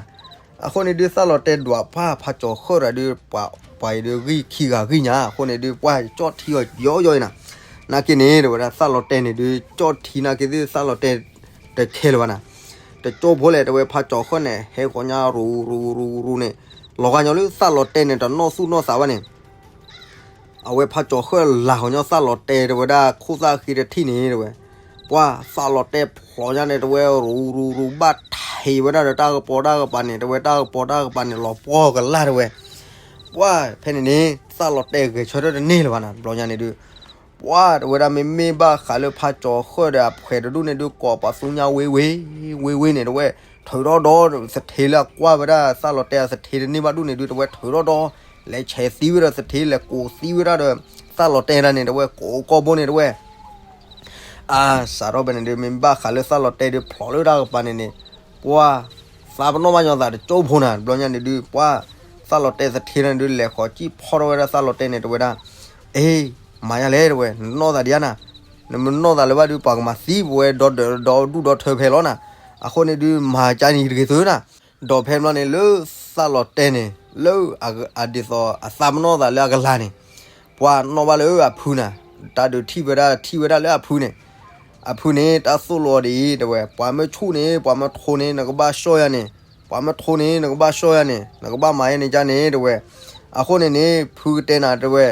အဃိန့ၣ်ဒုးသၣ်လီၤတဲာ်ဒွးပှၢ် ဖးကၠီၤဃၢၣ်ဒီးဒုး ပှၤအံၤဒုးဂံၢ်ခံဂၤဂံၢ်ညါ အဃိန့ၣ်ဒုး ပှၢ်ကၠီၣ်ထံအီၤယီယီအံၤနၤ, နာ်က့န့ၣ် တဲဝဲဒၣ်သၣ်လီၤတဲာ်န့ၣ်ဒုး ကၠီၣ်ထံနာ်က့သ့ၣ်သၣ်လီၤတဲာ် တခဲလၢၤဘၣ်နၤ, တကၠိဖိလဲၣ် တဲဝဲဖးကၠီၤဃၢၣ်န့ၣ် ဟဲဃီၤညါရူၤရူၤရူၤရူၤန့ၣ်, လီၤဂာ်ညီလၢသၣ်လီၤတဲာ်န့ၣ် တနီၣ်သူၣ်နီၣ်သးဘၣ်န့ၣ် အဝဲဖးကၠီၤဃၢၣ်လၤဃီၤညီသၣ်လီၤတဲာ်တဲဝဲဒၣ် ခိၣ်သၣ်ဃံတထံၣ်န့ၣ် တဲဝဲ, ပှၢ်သၣ်လီၤတဲာ်ဖျိးညါန့ၣ် တဲဝဲရူၤရူၤရူၤ ဘၣ်ထံးဝဲဒၣ်ဒီးတၢ်ကပီၤတၢ်ကပၤန့ၣ် တဲဝဲတၢ်ကပီၤတၢ်ကပၤန့ၣ် လီၤပှီၢ်ကလၢ်တဲဝဲ, ပှၢ်ဖဲန့ၣ်န့ၣ် သၣ်လီၤတဲာ်ဂဲၤဆၢထၢၣ်တန့ၢ်လၢၤဘၣ်နၤ တဘျီညါန့ၣ်ဒုး ပှၢ်တဲဝဲဒၣ်မ့မ့ၢ်ဘၣ်ဃးလၢဖးကၠီၤဃၢၣ်ဒီးအဖှဲးတဒူၣ်န့ၣ်ဒုး ကိးပသူညါဝ့ဝ့ ဝ့ဝ့န့ၣ် တဲဝဲ ထုးထီၣ်ဒီးသထ့လၢအကွၢ်ဝဲဒၣ်သၣ်လီၤတဲာ်အသထ့တန့ၢ်ဘၣ်ဒူၣ်န့ၣ်ဒုး တဲဝဲထုးထီၣ်ဒီး လဲၤဆဲးသံဝဲဒီးသထ့ လဲၤကိးသံဝဲဒၣ်ဒီး သၣ်လီၤတဲာ်ဒၣ်န့ၣ် တဲဝဲကိးကိးဘိန့ၣ် တဲဝဲ အါ စးထီၣ်ဖဲန့ၣ်ဒုး မ့ၢ်ဘၣ်ဃးလၢသၣ်လီၤတဲာ်ဒုးဖျိးလၢတၢ်ကပၤန့ၣ်န့ၣ် ပှၢ် သးပနီၣ်ဘၣ်ညီသးတကၠိဖိနၤ တဘျီညါန့ၣ်ဒုး ပှၢ် သၣ်လီၤတဲာ်သထ့န့ၣ်ဒုး လဲၤဃီၤကံၣ်ဖီၣ်ထီၣ်ဝဲဒၣ်သၣ်လီၤတဲာ်န့ၣ် တဲဝဲဒၣ် အ့ မၤယါလဲၣ် တဲဝဲ နနီၣ်သးဒံးဧါနၤ, နမ့ၢ်နီၣ်သးလၢၤဘၣ်ဒုး ပှၤကမၤသံပဝဲဒီဒူၣ်ဒီထၢဖဲလီၤနၤ, အဃိန့ၣ်ဒုး မၤကါန့ၣ်တဂ့ၤသုနၤ, ဒီးဖဲဘျီန့ၣ်လၢသၣ်လီၤတဲာ်န့ၣ် လၢအဒ်သိးအသးပနီၣ်သးလၢအကလၤန့ၣ် ပှၢ်နီၣ်ဘၣ်လၢအဖုနၤ, တၢ်ဒုးထံၣ်ဝဲဒၣ်ထံၣ်ဝဲဒၣ်လၢအဖုန့ၣ်, အဖုန့ၣ် တၢ်သိၣ်လိအီၤဒ်အံၤ တဲဝဲ ပှၤမ့ၢ်ဆူၣ်န့ၣ် ပှၤမ့ၢ်ထိန့ၣ် နကဘၣ်ဆှီယၤန့ၣ်, ပှၤမ့ၢ်ထိန့ၣ် နကဘၣ်ဆှီယၤန့ၣ် နကဘၣ်မၤယါန့ၣ်ကါန့ၣ် တဲဝဲ, အဃိန့ၣ်န့ၣ် ဖုကတဲနၤ တဲဝဲ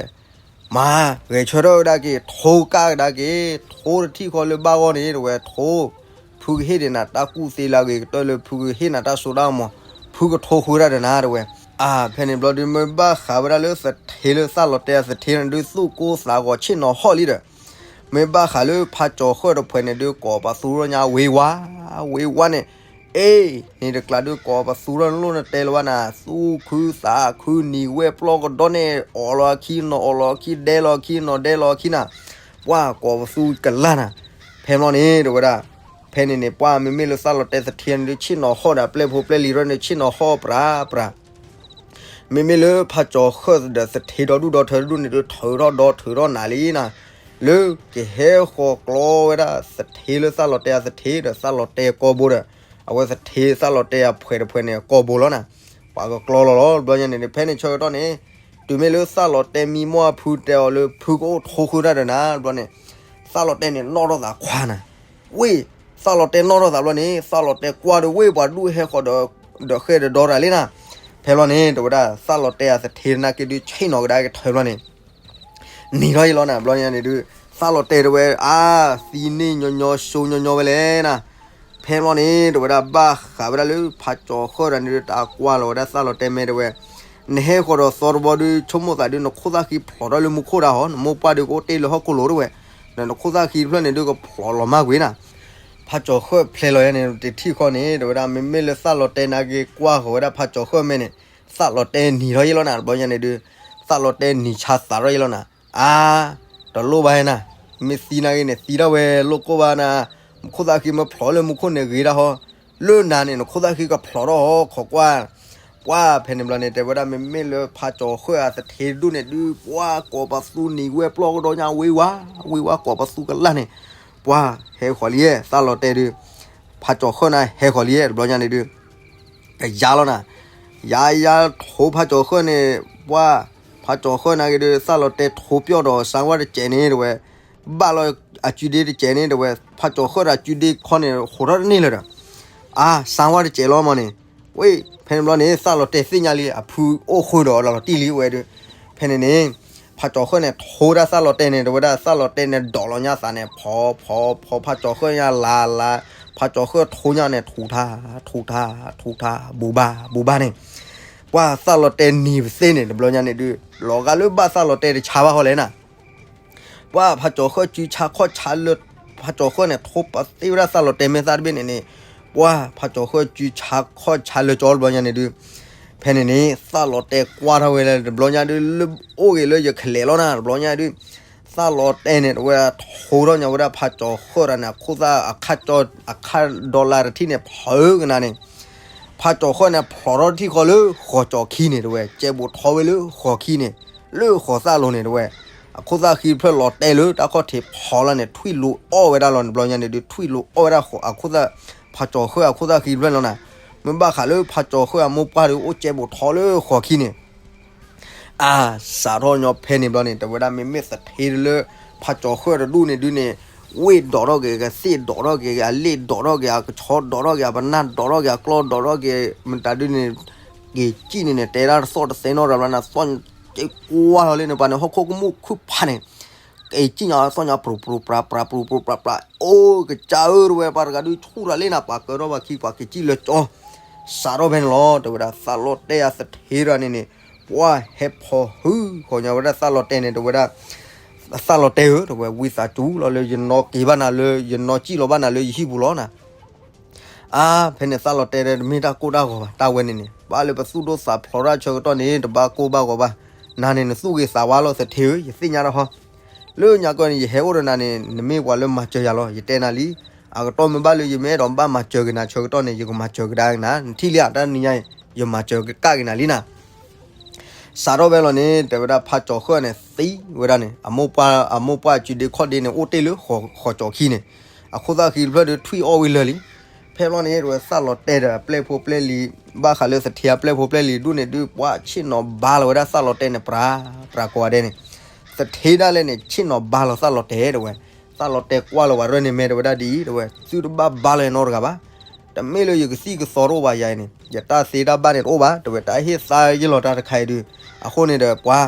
မၤ ဂဲၤဆၢထၢၣ်ကဒါက့ၤ ထိကၢ်ကဒါက့ၤ ထိတထံၣ်ဃီလၢဘၣ်ဂီၢ်န့ၣ် တဲဝဲ ထိ ဖုကဟ့ၣ်ဒံးနၤတၢ်ကူၣ်သ့လၢအဂ့ၤကတၢၢ်လၢဖုကဟ့ၣ်နၤတၢ်စိတၢ်ကမီၤ, ဖုကထိဃုဒၣ်ဒီးနၤ တဲဝဲ, အါ ဖဲန့ၣ်ဘျီဒုး မ့ၢ်ဘၣ်ဃးဝဲဒၣ်လၢသထ့လၢသၣ်လီၤတဲာ်အသထ့န့ၣ်ဒုး သူၣ်ကိၢ်သးဂီၤဆ့ၣ်နီၤဟီၣ်လံဒီး, မ့ၢ်ဘၣ်ဃးလၢဖးကၠီၤဃၢၣ်တဖှဲးန့ၣ်ဒုး ကိးပသူထီၣ်ညါဝ့ဝါ ဝ့ဝါန့ၣ် အ့ န့ၣ်တကျးဒုးကိးပသူထီၣ်န့ၣ်လိၣ်နတဲလၢၤဘၣ်နၤ သူၣ်ခုသးခုနံၤဝဲပျီကဒီးန့ၣ် အီၣ်လီၤအခံနီၤအီၣ်လီၤအခံ ဒဲလီၤအခံနီၤဒဲလီၤအခံနၤ, ပှၢ်ကိးပသူကလၢ်နၤ, ဖဲဘျီန့ၣ် တဲဝဲဒၣ်, ဖဲန့ၣ်န့ၣ် ပှၢ်မ့မ့ၢ်လၢသၣ်လီၤတဲာ်သထ့န့ၣ်ဒုး ဆ့ၣ်နီၤဟီၣ်ဒီးပျဲၢ်ဖိပျဲၢ်လံၤထီၣ်န့ၣ် ဆ့ၣ်နီၤဟီၣ်ပြးပြး မ့မ့ၢ်လၢဖးကၠီၤဃၢၣ်ဒီးသထ့ဒီဒူၣ်ဒီထၢတဒူၣ်န့ၣ်ဒုး ထုးထီၣ်ဒီးထုးထီၣ်နၤလံနၤ, လၢကဟဲဃီၤကျီဝဲဒၣ်သထ့လၢသၣ်လီၤတဲာ်အသထ့ဒီးသၣ်လီၤတဲာ်ကီၢ်ဘိဒီး, အဝဲသထ့သၣ်လီၤတဲာ်အဖှဲးတဖှဲးန့ၣ် ကီၢ်ဘိလီၤနၤ, ပှၤကကျီလီၤလီၤ တဘျီညါန့ၣ်န့ၣ် ဖဲန့ၣ်ဆၢကတီၢ်န့ၣ်, တုၤမ့ၢ်လၢသၣ်လီၤတဲာ်မံမီၢ်အဖုတဲအီၤလၢဖုကအိၣ်ထိဃုတၢ်ဒီးနၤ တဘျီန့ၣ်, သၣ်လီၤတဲာ်န့ၣ်နီၣ်ထီၣ်သးခွါနၤ, ဝ့ၢ် သၣ်လီၤတဲာ်နီၣ်ထီၣ်သးဘျီန့ၣ် သၣ်လီၤတဲာ်ကွၢ်ဒီးဝ့ၢ်ပှၤဒူၣ်ဟဲဃီၤဒီးဃဲၢ်ဒီးဒီတၢ်လံနၤ, ဖဲဘျီန့ၣ် တဲဝဲဒၣ် သၣ်လီၤတဲာ်အသထ့နာ်က့ဒုးဆ့ၣ်နီၤကဒါက့ၤထုးဘျီန့ၣ် နံၤထီၣ်ယံၤလီၤနၤ တဘျီညါန့ၣ်ဒုး သၣ်လီၤတဲာ်တဲဝဲ အါ သံန့ၢ်ညီညီစိညီညီဝဲလဲၣ်နၤ, ဖဲဘျီန့ၣ် တဲဝဲဒၣ်ဘၣ်ဃးဝဲဒၣ်လၢဖးကၠီၤဃၢၣ်ဒီးန့ၣ်ဒုး တၢ်ကွၢ်လီၤဝဲဒၣ်သၣ်လီၤတဲာ်မ့ၢ်တဲဝဲ, နဟဲဃီၤဒီးသီတဘျီဒုး ဆိကမိၣ်သးဒုး နခိၣ်သၣ်ဃံဖျိးထီၣ်လၢမူခိၣ်ဒၣ်ဟီ နမိၢ်ပှၢ်ဒုးကအိၣ်တ့ၢ်လၢဟီၣ်ခိၣ်လိၤတဲဝဲ, ဒီးနခိၣ်သၣ်ဃံတဖျၢၣ်န့ၣ်ဒုးကဖျိးလီၤမၢ်ကွံာ်နၤ, ဖးကၠီၤဃၢၣ်ဖျဲးလီၤယါန့ၣ် တထံၣ်ဃီန့ၣ် တဲဝဲဒၣ် မ့မ့ၢ်လၢသၣ်လီၤတဲာ်နာ်က့ကွၢ်ဃီၤဝဲဒၣ်ဖးကၠီၤဃၢၣ်မ့ၢ်န့ၣ်, သၣ်လီၤတဲာ်နံၤထီၣ်ယံၤလီၤနၤ တဘျီညါန့ၣ်ဒုး, သၣ်လီၤတဲာ်နံၤဆါသးထီၣ်ယံၤလီၤနၤ, အါ တလိၣ်ဘၣ်နၤ, မ့ၢ်သံနာ်က့န့ၣ် သံဒၣ်ဝဲလိၣ်ကိၢ်ဘၣ်နၤ, နခိၣ်သၣ်ဃံမ့ၢ်ဖျိးလၢမူခိၣ်န့ၣ်ဂ့ၤဒၣ်ဟီ, လၢနၤန့ၣ် နခိၣ်သၣ်ဃံကဖျိးထီၣ်ဟီ ခိးကွၢ်, ပှၢ်ဖဲန့ၣ်ဘျီန့ၣ် တဲဝဲဒၣ် မ့မ့ၢ်လၢဖးကၠီၤဃၢၣ်အသထ့တဒူၣ်န့ၣ်ဒုး ပှၢ်ကိးပသူနံၤဝဲပျီကဒီးညါဝ့ဝါ, ဝ့ဝါကိးပသူကလၢ်န့ၣ်, ပှၢ်ဟဲဃီၤလံသၣ်လီၤတဲာ်ဒုး ဖးကၠီၤဃၢၣ်န့ၣ်ဟဲဃီၤလံ တဘျီညါန့ၣ်ဒုး ကယါလီၤနၤ, ယါယါထိဖးကၠီၤဃၢၣ်န့ၣ် ပှၢ် ဖးကၠီၤဃၢၣ်န့ၣ်က့ၤဒုး သၣ်လီၤတဲာ်ထိပၠီၣ်ဒီး စၢဝါတစဲးန့ၣ်တဝဲ, ဘၣ်လီၤအစုဒ့တစဲးန့ၣ်တဝဲ, ဖးကၠီၤဃၢၣ်ဒီးအစုဒ့ခီန့ၣ် ဟိးထီၣ်တန့ၢ်လၢၤဒီး, အါ စၢဝါတစဲးလီၤမးန့ၣ်, ဝဲ ဖဲန့ၣ်ဘျီန့ၣ် သၣ်လီၤတဲာ်သ့ၣ်ညါလံ အဖုအိၣ်ဃုာ်ဒီးလီၤတံၢ်လံဝဲဒုး, ဖဲန့ၣ်န့ၣ် ဖးကၠီၤဃၢၣ်န့ၣ် ထိဒၣ်သၣ်လီၤတဲာ်န့ၣ် တဝဲဒၣ်သၣ်လီၤတဲာ်န့ၣ် ဒိးလီၤညါသးန့ၣ် ဖီဖီဖီ ဖးကၠီၤဃၢၣ်ညါလါလါ, ဖးကၠီၤဃၢၣ်ထိညါန့ၣ် ထူးထါ ထူးထါ ထူးထါ ဘူဘၣ် ဘူဘၣ်န့ၣ်, ပှၢ်သၣ်လီၤတဲာ်နံၤပသ့ၣ်န့ၣ် တဘျီညါန့ၣ်ဒုး လီၤဂာ်လၢဘၣ်သၣ်လီၤတဲာ်တဆါဘၣ်ဃီလဲၣ်နၤ ပှၢ်ဖးကၠီၤဃၢၣ်စုဆါခီၣ်ဆါလၢ, ဖးကၠီၤဃၢၣ်န့ၣ် ထိပသ့ၣ်ဝဲဒၣ်သၣ်လီၤတဲာ်မဲာ်သၣ်တဘ့ၣ်န့ၣ်န့ၣ်, ပှၢ်ဖးကၠီၤဃၢၣ်စုဆါခီၣ်ဆါလၢကၠီတဘျီညါန့ၣ်ဒုး, ဖဲန့ၣ်န့ၣ် သၣ်လီၤတဲာ်ကွၢ်ထီၣ်ဝဲလၢတဘျီညါဒုး လၢအိၣ်ဂ့ၤလၢယကလဲၤလီၤနၤ တဘျီညါဒုး, သၣ်လီၤတဲာ်န့ၣ် တဝဲထိထီၣ်ညါဝဲဒၣ်ဖးကၠီၤဃၢၣ်တၢ်န့ၣ် အခိၣ်သၣ်အခါကၠီ အခါဒီလါတထံၣ်န့ၣ် ဖုကနၤန့ၣ် ဖးကၠီၤဃၢၣ်န့ၣ် ဖျိးထီၣ်တထံၣ်ဃီလၢဃီၤကၠီၤခံန့ၣ်တဝဲ ကဲဘူးထီၣ်ဝဲလၢဃီၤခံန့ၣ်, လၢဃီၤသၣ်လိၤန့ၣ်တဝဲ, အခိၣ်သၣ်ဃံတဖျၢၣ်လီၤတဲာ်လၢတၢ်ခီၣ်ထံးဖီလီၤန့ၣ် ထွံၣ်လိၤအီၣ်ဝဲဒၣ်လီၤန့ၣ် တဘျီညါန့ၣ်ဒုး ထွံၣ်လိၤအီၣ်ဝဲဒၣ်အခိၣ်သၣ်, ဖးကၠီၤဃၢၣ်အခိၣ်သၣ်ဃံတဖျၢၣ်လီၤနၤ, မ့ၢ်ဘၣ်ဃးလၢဖးကၠီၤဃၢၣ်အမိၢ်ပှၢ်ဒုးအိၣ်ကဲဘူးထီၣ်လၢဃီၤခံန့ၣ် အါ စးထီၣ်ညီဖဲန့ၣ်ဘျီန့ၣ် တဝဲဒၣ်မ့မ့ၢ်သထ့လၢ ဖးကၠီၤဃၢၣ်တဒူၣ်န့ၣ်ဒုးန့ၣ်, ဝ့ၢ်ဒိးထီၣ်က့ၤ ကသ့ၣ်ဒိးထီၣ်က့ၤ အလ့ၣ်ဒိးထီၣ်က့ၤ အကဆီဒိးထီၣ်က့ၤ အပနၢ်ဒိးထီၣ်က့ၤ အကျီဒိးထီၣ်က့ၤ မတၤဒုးန့ၣ်, က့ၤစံၣ်န့ၣ်န့ၣ် တဲဒၣ်တသီၣ်တသဲနီတဘျီန့ၣ် သီၣ်က့ၤကွၢ်လီၤလံန့ၣ် ပှၤန့ၣ် ဟီၣ်ခိၣ်ကမူၣ်ခုၣ်ဖးန့ၣ် က့ၤစံၣ်ညါသီၣ်ညါ ပြူၤပြူၤပြၤပြၤ ပြူၤပြူၤပြၤပြၤ အိၣ်ကစၢ်ဧၢ တဝဲ ပှၤတဂၤဒုးဆူၣ်တၢ်လံနၤ ပှၤကၢထီၣ်ပှၤခံ ပှၤက့ၤစံၣ်လၢကၠီ စးထီၣ်ဖဲန့ၣ်လီၤ တဝဲဒၣ် သၣ်လီၤတဲာ်အသထ့တဂၤန့ၣ်န့ၣ်, ပှၢ်ဟဲဖီၣ်ဟုဃီၤညါဝဲဒၣ်သၣ်လီၤတဲာ်န့ၣ် တဝဲဒၣ်, သၣ်လီၤတဲာ်ဧၢ တဝဲ ဝံသးစူၤလီၤလၢယနီၣ်က့ၤဘၣ်နၤလၢ ယနီၣ်စံၣ်လီၤဘၣ်နၤလၢယဟံၣ်ပူၤလီၤနၤ အါ ဖဲန့ၣ်သၣ်လီၤတဲာ်ဒီးတမ့ၢ်တၢ်ကိၢ်တၢ်ဂီၤဘၣ် တၢ်ဝဲန့ၣ်န့ၣ် ဘၣ်လၢပသူၣ်ဒိၣ်သးဖျိးတၢ်ဆၢကတီၢ်န့ၣ် တဘၣ်ကိၢ်ဘၣ်ဂီၤဘၣ်, နၤန့ၣ်နသူၣ်ဂ့ၤသးဝါလီၤသထ့ဧၢ ယသ့ၣ်ညါတၢ်ဟီ, လၢညါကီၢ်န့ၣ် ယဟဲအိၣ်ဒီးနၤန့ၣ် နမ့ၢ်ပှၤလၢမၤစၢၤယၤလီၤ ယတဲနၤလံ, အကတီၢ်မ့ၢ်ဘၣ်လၢယမ့ၢ်အဲၣ်ဒိးဘၣ်မၤစၢၤက့ၤနၤဆၢကတီၢ်န့ၣ် ယကမၤစၢၤကဒါက့ၤနၤ နထံၣ်လံဧါ တၢ်နံၤညါအံၤ ယမၤစၢၤကဒါက့ၤနၤလံနၤ စးထီၣ်ဖဲလီၤန့ၣ် တဲဝဲဒၣ်ဖးကၠီၤဃၢၣ်န့ၣ်သံဝဲဒၣ်န့ၣ် အမိၢ်ပှၢ် အမိၢ်ပှၢ်စုဒ့ခီၣ်ဒ့န့ၣ် အိၣ်တ့ၢ်လၢဃီၤကၠီၤခံန့ၣ်, အခိၣ်သၣ်ဃံတဖျၢၣ်ဒုးထွံၣ်အီၣ်ဝံၤလၢာ်လံ, ဖဲလီၤန့ၣ် တဝဲသၣ်လီၤတဲာ်ဒီးအပျဲၢ်ဖိပျဲၢ်လံၤ ဘၣ်ဃးလၢသထ့အပျဲၢ်ဖိပျဲၢ်လံၤဒူၣ်န့ၣ်ဒုး ပှၢ်ဆ့ၣ်နီၤဘါလီၤဝဲဒၣ်သၣ်လီၤတဲာ်န့ၣ် ပြၤ ပြၤကိးဂၤဒဲးန့ၣ်, သထ့ဒၣ်လဲာ်န့ၣ် ဆ့ၣ်နီၤဘါလီၤသၣ်လီၤတဲာ်တဝဲ, သၣ်လီၤတဲာ်ကွၢ်လီၤဝဲရဲၣ်န့ၣ် မ့ၢ်တဝဲဒၣ်ဒ်အံၤ တဝဲ သုတဘၣ်ဘါလီၤနီတဂၤဘၣ် တမ့ၢ်လၢယကသံၣ်ကသီတအိၣ်ဘၣ်ယၤအံၤန့ၣ် ယတၢ်သ့တၢ်ဘၣ်န့ၣ်တအိၣ်ဘၣ် တဝဲ တၢ်ဟ့ၣ်သါယလီၤတၢ်တခါအံၤဒုး, အဃိန့ၣ်ဒီးပှၤ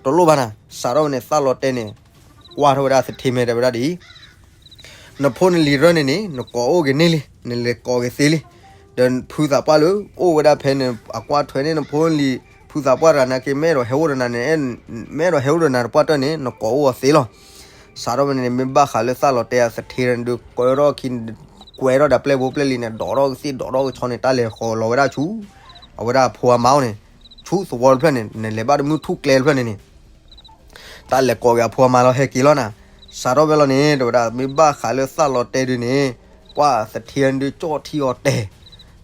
တလိၣ်ဘၣ်နၤ စးထီၣ်ဝဲန့ၣ် သၣ်လီၤတဲာ်န့ၣ် ကွၢ်ထီၣ်ဝဲဒၣ်သထ့မဲာ်တဲဝဲဒၣ်ဒ်အံၤ, နဖိနလံၤရၢၢ်န့ၣ်န့ၣ် နကိးအိၣ်က့ၤန့ၢ်လံ နလဲၤကိးက့ၤသ့လံ, ဒီးဖုသးပှၢ်လၢ အိၣ်ဝဲဒၣ်ဖဲန့ၣ် အကွၢ်ထွဲန့ၢ်နဖိနလံၤ ဖုသးပှၢ်တဂၤနာ်က့ မ့ၢ်အဲၣ်ဒိးဟဲအိၣ်ဒီးနၤန့ၣ် မ့ၢ်အဲၣ်ဒိးဟဲအိၣ်ဒီးနၤတပှၢ်တၢၢ်န့ၣ် နကိးအိၣ်အီၤသ့လီၤ စးထီၣ်ဝဲန့ၣ် မ့ၢ်ဘၣ်ဃးလၢသၣ်လီၤတဲာ်အသထ့န့ၣ်ဒုး ကွဲထီၣ်ခံ ကွဲထီၣ်ဒီးပျဲၢ်ဖိပျဲၢ်လံၤန့ၣ် ဒိးထီၣ်ကသ့ၣ်ဒိးထီၣ်ကဆီန့ၣ် တၢ်လဲၤဃီၤလီၤဝဲဒၣ်ဆူ အဝဲဒၣ်အဖိအမါအိၣ်န့ၣ် ဆူသဝီတဖျၢၣ်န့ၣ် နလဲၤဘၣ်တမုၢ်ထူၣ်ကျဲတဖျၢၣ်န့ၣ်န့ၣ် တၢ်လဲၤကိးက့ၤအဖိအမါလီၤ ဟဲက့ၤလီၤနၤ, စးထီၣ်ဖဲလီၤန့ၣ် တဝဲဒၣ် မ့ၢ်ဘၣ်ဃးလၢသၣ်လီၤတဲာ်ဒုးန့ၣ် ပှၢ်သထ့ဒုးကၠီၣ်ထံအီၤတဲာ်,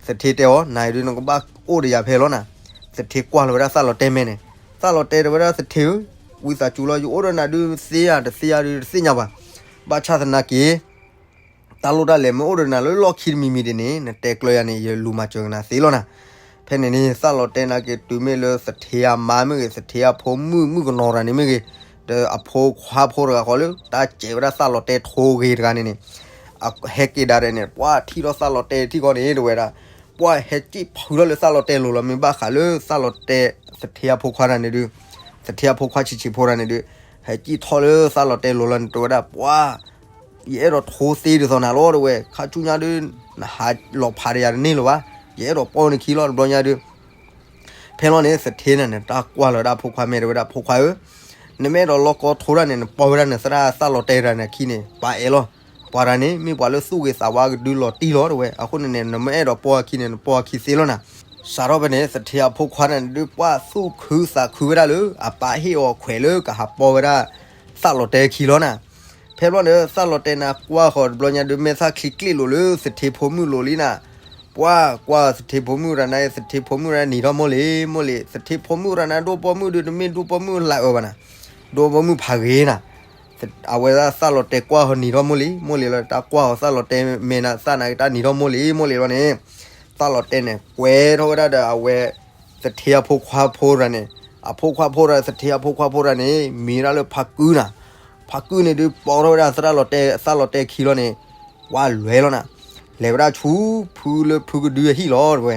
သထ့တဲအီၤ နၤအံၤဒုးနကဘၣ်အိၣ်ဒီးယၤဖဲလီၤနၤ, သထ့ကွၢ်လီၤဝဲဒၣ်သၣ်လီၤတဲာ်မဲာ်န့ၣ်, သၣ်လီၤတဲာ်တဲဝဲဒၣ်သထ့ဧၢ, ဝံသးစူၤလီၤ ယအိၣ်ဒီးနၤဒုးသ့ဧါ တသ့ဧါဒုးတသ့ၣ်ညါဘၣ်, ဘၣ်ဆၣ်သနာ်က့ တၢ်လိၣ်တၢ်လဲၤမ့ၢ်အိၣ်ဒီးနၤလၢလီၢ်ခံတမံၤမံၤဒ်န့ၣ် နတဲကျၢၤယၤန့ၣ် ယလူၤမၤစၢၤက့ၤနၤသ့လီၤနၤ, ဖဲန့ၣ်န့ၣ် သၣ်လီၤတဲာ်နာ်က့ တုၤမ့ၢ်လၢသထ့အမါမ့ၢ်ဂ့ၤ သထ့အဖိမုၣ်မုၣ်ကနီၤတဂၤန့ၣ်မ့ၢ်ဂ့ၤ, ဒီးအဖိခွါဖိတဂၤဃီလၢ တၢ်စဲးဝဲဒၣ်သၣ်လီၤတဲာ်ထိဂ့ၤတဂၤန့ၣ်န့ၣ်, ဟဲက့ၤဒၣ်ဒီးန့ၣ် ပှၢ်ထံၣ်ထီၣ်သၣ်လီၤတဲာ်ထံၣ်ဃီန့ၣ် တဝဲဒၣ် ပှၢ်ဟဲစံၣ်ဖုးထီၣ်လၢသၣ်လီၤတဲာ်လိၤလီၤ မ့ၢ်ဘၣ်ဃးလၢသၣ်လီၤတဲာ် သထ့အဖိခွါတဂၤန့ၣ်ဒုး, သထ့အဖိခွါဆံးဆံးဖိတဂၤန့ၣ်ဒုး, ဟဲစံၣ်ထီၣ်လၢသၣ်လီၤတဲာ်လိၤလီၤန့ၣ် တဝဲဒၣ် ပှၢ် ယအဲၣ်ဒိးထိသ့ဒ်သိးနၤလီၤ တဝဲ, ခါဆူညါဒုး နဟးလီၤဖးဒီးယၤတန့ၢ်လၢၤဘၣ်, ယအဲၣ်ဒိးပိာ်နခံလီၤ တဘျီညါဒုး, ဖဲလီၤန့ၣ် သထ့န့ၣ်န့ၣ် တၢ်ကွၢ်လီၤဝဲဒၣ်အဖိခွါမဲာ် တဝဲဒၣ် ဖိခွါဧၢ, နမ့ၢ်အဲၣ်ဒိးလီၢ်ကီထိတၢ်န့ၣ် နပိာ်ဝဲဒၣ်နသရၣ်သၣ်လီၤတဲာ်တဂၤန့ၣ်အခံန့ၣ် ပာ်အဲၣ်လီၤ, ပှၤတဂၤန့ၣ် မ့ၢ်ပှၤလၢသူၣ်ဂ့ၤသးဝါကဒုလီၤတံၢ်လီၤ တဝဲ, အဃိန့ၣ်န့ၣ် နမ့ၢ်အဲၣ်ဒိးပိာ်အခံန့ၣ် နပိာ်အခံသ့လီၤနၤ, စးထီၣ်ဖဲန့ၣ် သထ့အဖိခွါန့ၣ်ဒုး ပှၢ်သူၣ်ခုသးခုဝဲဒၣ်လၢ အပၢ်ဟ့ၣ်အီၤခွဲးလၢကဟးပိာ်ဝဲဒၣ် သၣ်လီၤတဲာ်အခံလီၤနၤ, ဖဲဘျီန့ၣ် သၣ်လီၤတဲာ်န့ၣ် ကွၢ်ဃီၤတဘျီညါဒုး မဲာ်သၣ်ချံကျ့လိာ်လၢသထ့ဖိမုၣ်လိၤလံနၤ, ပှၢ်ကွၢ်သထ့ဖိမုၣ်တဂၤန့ၣ် သထ့ဖိမုၣ်တဂၤန့ၣ် နံၤထီၣ်မိၢ်လံ မိၢ်လံ, သထ့ဖိမုၣ်တဂၤန့ၣ် ဒိၣ်ပိာ်မုၣ်ဒုး တမ့ၢ်ဒိၣ်ပိာ်မုၣ်လၢအၢဘၣ်နၤ, ဒိၣ်ပိာ်မုၣ်ဖးဂ့ၤနၤ, အဝဲဒၣ်သၣ်လီၤတဲာ်ကွၢ်ဟီနံၤထီၣ်မိၢ်လံ, မိၢ်လံလီၤ တၢ်ကွၢ်ဟီသၣ်လီၤတဲာ်မဲာ်နၤ သၣ်နၤက့ၤတၢ်နံၤထီၣ်မိၢ်လံ, မိၢ်လံလီၤန့ၣ်, သၣ်လီၤတဲာ်န့ၣ် ကွဲထီၣ်ဝဲဒၣ်ဒီးအဝဲ သထ့အဖိခွါဖိတဂၤန့ၣ်, အဖိခွါဖိတဂၤ သထ့အဖိခွါဖိတဂၤန့ၣ် မံၤဒၣ်လၢဖါကုနၤ, ဖါကုန့ၣ်ဒုးပိာ်ထီၣ်ဝဲဒၣ်သရၣ်လီၤတဲာ် သၣ်လီၤတဲာ်ခံလီၤန့ၣ်, ဝါလွဲလီၤနၤ, လဲၤဝဲဒၣ်ဆူ ဖုလၢဖုကဒုအဟံၣ်လီၤတဝဲ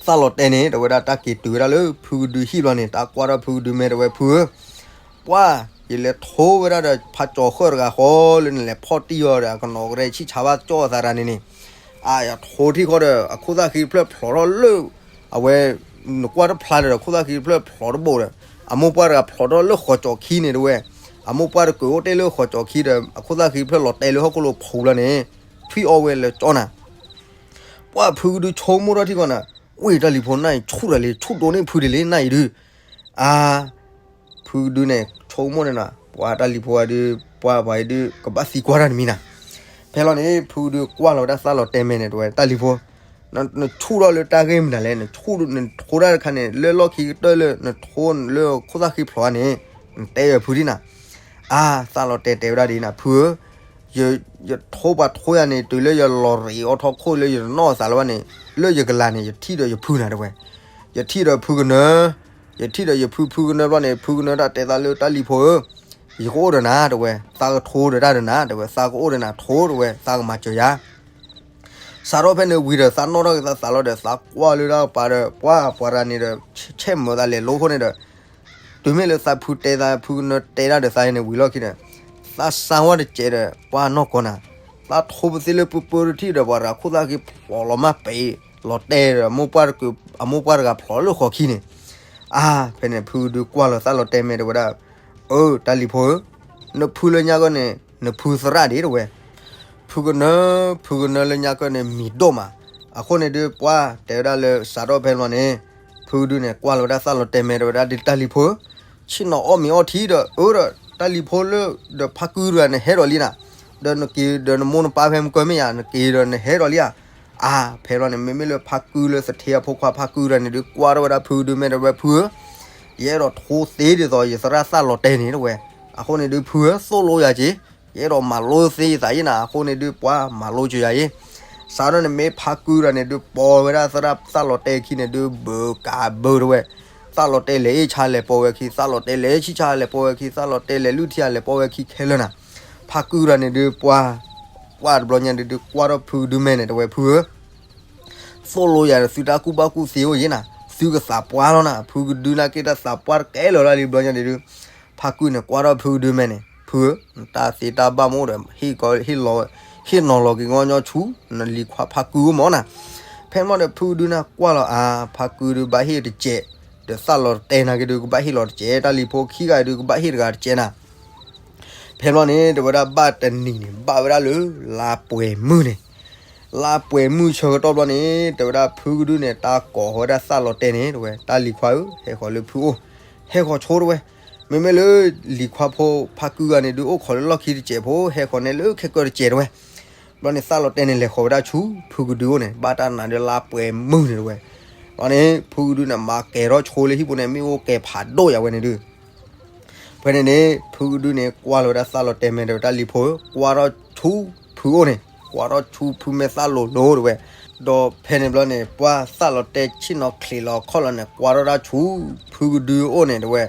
သၣ်လီၤတဲာ်န့ၣ် တဝဲဒၣ်တၢ်က့ၤတုၤဝဲဒၣ်လၢဖုကဒုဟံၣ်ဘျီန့ၣ် တၢ်ကွၢ်ထီၣ်ဖုကဒုမဲာ်တဝဲ ဖုဧၢ, ပှၢ် ယလဲၤထိဝဲဒၣ်ဒီးဖါကၠီၤဃၢၣ်တဂၤဃီလၢနလဲၤဖီၣ်တံၢ်အီၤဒီး အကနီၤကရဲဆံၣ်ဆါဘၣ်ကၠီၣ်အသးတဂၤန့ၣ်န့ၣ်, အယထိထံၣ်ဃီဒီး အခိၣ်သၣ်ဃံတဖျၢၣ်ဖျိးထီၣ်လၢ အဝဲ နကွၢ်တဖျါဒီး အခိၣ်သၣ်ဃံတဖျၢၣ်ဖျိးတဘိဒီး အမိၢ်ပှၢ်တဂၤဖျိးထီၣ်လၢဃီၤကၠီၤခံန့ၣ်တဝဲ, အမိၢ်ပှၢ်တကုးအိၣ်တ့ၢ်လၢဃီၤကၠီၤခံဒီး အခိၣ်သၣ်ဃံတဖျၢၣ်လီၤတဲာ်လၢဟီၣ်ခိၣ်လိၤဖူးလီၤန့ၣ်, ထွံၣ်အီၣ်ဝဲလၢကၠီၣ်နၤ, ပှၢ်ဖုကဒုဆိကမိၣ်ထီၣ်ထံကီၢ်နၤ, ဝ့ၢ်တၢ်လံၤဖိနၢ်အံၤဆူၣ်တၢ်လံ ဆူၣ်ဒိၣ်န့ၢ်ဖုဒံးလံနၢ်အံၤဒုး, အါ ဖုကဒုန့ၣ် ဆိကမိၣ်န့ၣ်နၤ, ပှၢ်တၢ်လံၤဖိအံၤဒုး ပှၢ်ပှၤအံၤဒုး ကဘၣ်သံကွၢ်တၢ်တမံၤနၤ, ဖဲလီၤန့ၣ် ဖုကဒုကွၢ်လီၤဝဲဒၣ်သၣ်လီၤတဲာ်မဲာ်န့ၣ် တဝဲ တၢ်လံၤဖိ နဆူၣ်ထီၣ်လၢတၢ်ဂ့ၢ်မနုၤလဲၣ်, နဆူၣ် နထိဒၣ်တခါန့ၣ် လၢလီၢ်ခံကတၢၢ်လၢ နထိလၢခိၣ်သၣ်ဃံဖျိးန့ၣ်, နတဲယၤဖုဒံးနၤ, အါ သၣ်လီၤတဲာ်တဲဝဲဒၣ်ဒ်နၤ ဖုဧၢ, ယ ယထိပှၤထိယၤန့ၣ် တုၤလၢယလီၤရံးအီထီၣ်ခိၣ်လၢယတနီၣ်သးလၢၤဘၣ်န့ၣ်, လၢယကလၤန့ၣ် ယထံၣ်ဒီးယဖုနၤတဝဲ, ယထံၣ်ဒီးဖုကနၢ, ယထံၣ်ဒီးယဖု ဖုကနၢဘျီန့ၣ် ဖုကနၢတၢ်တဲသးလၢတၢ်လံၤဖိဧၢ, ယကအိၣ်ဒီးနၤတဝဲ, သးကထိဒီးတၢ်ဒီးနၤတဝဲ, သးကအိၣ်ဒီးနၤထိတဝဲ, သးကမၤစၢၤယၤ စးထီၣ်ဖဲန့ၣ်ဝံၤဒီး သးနီၣ်ထီၣ်က့ၤသးသးလီၤဒီး သးကွၢ်လၢတၢ်ကပၤဒီး ပှၢ် ပှၤတဂၤန့ၣ်ဒီး ဆဲးမုာ်သးလဲၤလိခိၣ်န့ၣ်ဒီး တုၤမ့ၢ်လၢသးဖုတဲသး ဖုကနၢတဲဒၣ်ဒီးသးန့ၣ်ဝံၤလီၢ်ခံဒီး သးစၢ်ဝဲတစဲးဒီး ပှၢ်နီၢ်ကီၢ်နၤ, သးထိပသ့လၢပၢပၢတထံၣ်ဒီး ပှၤတဂၤခိၣ်သၣ်ဃံဖျိးလီၤမၢ်ပဲာ် လီၤတဲာ်ဒီး အမိၢ်ပှၢ်တဂၤဖျိးလၢဃီၤခံန့ၣ်, အါ ဖဲန့ၣ် ဖုကဒုကွၢ်လီၤသၣ်လီၤတဲာ်မဲာ်တဝဲဒၣ်, အၢ တၢ်လံၤဖိဧၢ, နဖုလၢညါကီၢ်န့ၣ် နဖုသရၣ်ဒံးတဝဲ ဖုကနၢ, ဖုကနၢလၢညါကီၢ်န့ၣ် မံၤဒိၣ်မး, အဃိန့ၣ်ဒုး ပှၢ်တဲဝဲဒၣ်လၢစးထီၣ်ဖဲလီၤန့ၣ်, ဖုကဒုန့ၣ် ကွၢ်လီၤဝဲဒၣ်သၣ်လီၤတဲာ်မဲာ်တဝဲဒၣ်ဒ်တၢ်လံၤဖိဧၢ, ဆ့ၣ်နီၤအီၣ်မ့ၤအီထံဒီး အၢဒီး တၢ်လံၤဖိလၢ ဒီးဖါကုတဂၤနဟဲဒီးလံနၤ, ဒီးနက့ၤဒီးနမိၢ်နပၢ်ဖဲမုၢ်ကၢမ့ၢ်ယါ နက့ၤဒီးနဟဲဒီးလံဧါ, အါ ဖဲလီၤန့ၣ် မ့မ့ၢ်လၢဖါကုလၢသထ့အဖိခွါဖါကုတဂၤန့ၣ်ဒုး ကွၢ်ထီၣ်ဝဲဒၣ်ဖုကဒုမဲာ်တဝဲ ဖုဧၢ, ယအဲၣ်ဒိးထိသ့ဒ်သိးယသရၣ်သၣ်လီၤတဲာ်န့ၣ်တဝဲ, အဃိန့ၣ်ဒုး ဖုဧၢ သိၣ်လိယၤက့ၤ, ယအဲၣ်ဒိးမၤလိသ့ယသးယံနၤ, အဃိန့ၣ်ဒုး ပှၢ်မၤလိစၢၤယၤယံ, စးထီၣ်န့ၣ်မ့ၢ်ဖါကုတဂၤန့ၣ်ဒုး ပိာ်ဝဲဒၣ်သရၣ်သၣ်လီၤတဲာ်ခံန့ၣ်ဒုး ဘုးကးဘုးတဝဲ, သၣ်လီၤတဲာ်လဲၤအ့ၣ်ဆါလဲၤပိာ်ဝဲခံ သၣ်လီၤတဲာ်လဲၤဆံၣ်ဆါလဲၤပိာ်ဝဲခံ သၣ်လီၤတဲာ်လဲၤလုၢ်ထံအလဲၤပိာ်ဝဲခံခဲလၢာ်နၤ, ဖါကုတဂၤန့ၣ်ဒုး ပှၢ် ပှၢ်တဘျီညါဒုး ကွၢ်ထီၣ်ဖုကဒုမဲာ်န့ၣ်တဝဲ ဖုဧၢ သိၣ်လိယၤဒီးသုတၢ်ကူၣ်ဘၣ်ကူၣ်သ့အိၣ်ယံနၤ, သုကသးပှၢ်လီၤနၤ, ဖုကဒုနာ်က့တၢ်သးပှၢ်တကဲလၢာ်ဒၣ်လံဘျီညါဒုး, ဖါကုန့ၣ်ကွၢ်ထီၣ်ဖုကဒုမဲာ်န့ၣ် ဖုဧၢ, တၢ်သ့တၢ်ဘၣ်မ့ၢ်အိၣ်ဒီး ဟ့ၣ်ကီ ဟ့ၣ်လီၤ ဟ့ၣ်နီၤလီၤက့ၤကညီညီဆူ နလံၤခွါဖါကုအိၣ်မးနၤ, ဖဲမ့ၢ်ဒီးဖုကဒုနၢ်ကွၢ်လီၤအါ, ဖါကုဒုဘၣ်ဟ့ၣ်တစဲး, ဒီးသၣ်လီၤတဲာ်နာ်က့ဒုးကဘၣ်ဟ့ၣ်လီၤတစဲး, တၢ်လံၤဖိခံဂၤဒုးကဘၣ်ဟ့ၣ်တဂၤတစဲးနၤ ဖဲဘျီန့ၣ် တဝဲဒၣ်ဘၣ်တနံၤန့ၣ် ဘၣ်ဝဲဒၣ်လၢ လါပှဲၤမုၢ်န့ၣ်, လါပှဲၤမုၢ်ဆၢကတီၢ်ဘျီန့ၣ် တဝဲဒၣ်ဖုကဒုန့ၣ် တၢ်ကိးဃီဝဲဒၣ်သၣ်လီၤတဲာ်န့ၣ် တဝဲ တၢ်လံၤခွါဧၢ ဟဲဃီၤလၢဖုအိၣ်, ဟဲဃီၤဆိတဝဲ, မ့မ့ၢ်လၢ လံၤခွါဖိဖါကုဂၤန့ၣ်ဒုးအိၣ်ခိးလၢလီၢ်ခံတစဲးဖိ ဟဲဃီၤန့ၣ်လၢခဲကၢၢ်တစဲးတဝဲ, ဘျီန့ၣ်သၣ်လီၤတဲာ်န့ၣ် လဲၤဃီၤဝဲဒၣ်ဆူ ဖုကဒုအိၣ်န့ၣ် ဘၣ်တၢ်နးဒုးလါပှဲၤမုၢ်န့ၣ်တဝဲ, ဘျီန့ၣ် ဖုကဒုန့ၣ် မၤကဲၤထီၣ်ဆိလၢဟံၣ်ပူၤန့ၣ် မ့ၣ်အူကဲၤဖးဒိၣ်ယၤဝဲန့ၣ်ဒုး ဖဲန့ၣ်န့ၣ် ဖုကဒုန့ၣ် ကွၢ်လီၤဝဲဒၣ်သၣ်လီၤတဲာ်မဲာ်ဒီးတၢ်လံၤဖိဧၢ, ကွၢ်ထီၣ်ဆူဖုအိၣ်န့ၣ်, ကွၢ်ထီၣ်ဆူဖုမဲာ်သၣ်လိၤလိၤတဝဲ, ဒီးဖဲန့ၣ်ဘျီန့ၣ် ပှၢ်သၣ်လီၤတဲာ်ဆ့ၣ်နီၤချံးလီၤခီၣ်လီၤန့ၣ် ကွၢ်ထီၣ်ဒၣ်ဆူဖုကဒုအိၣ်န့ၣ်တဝဲ,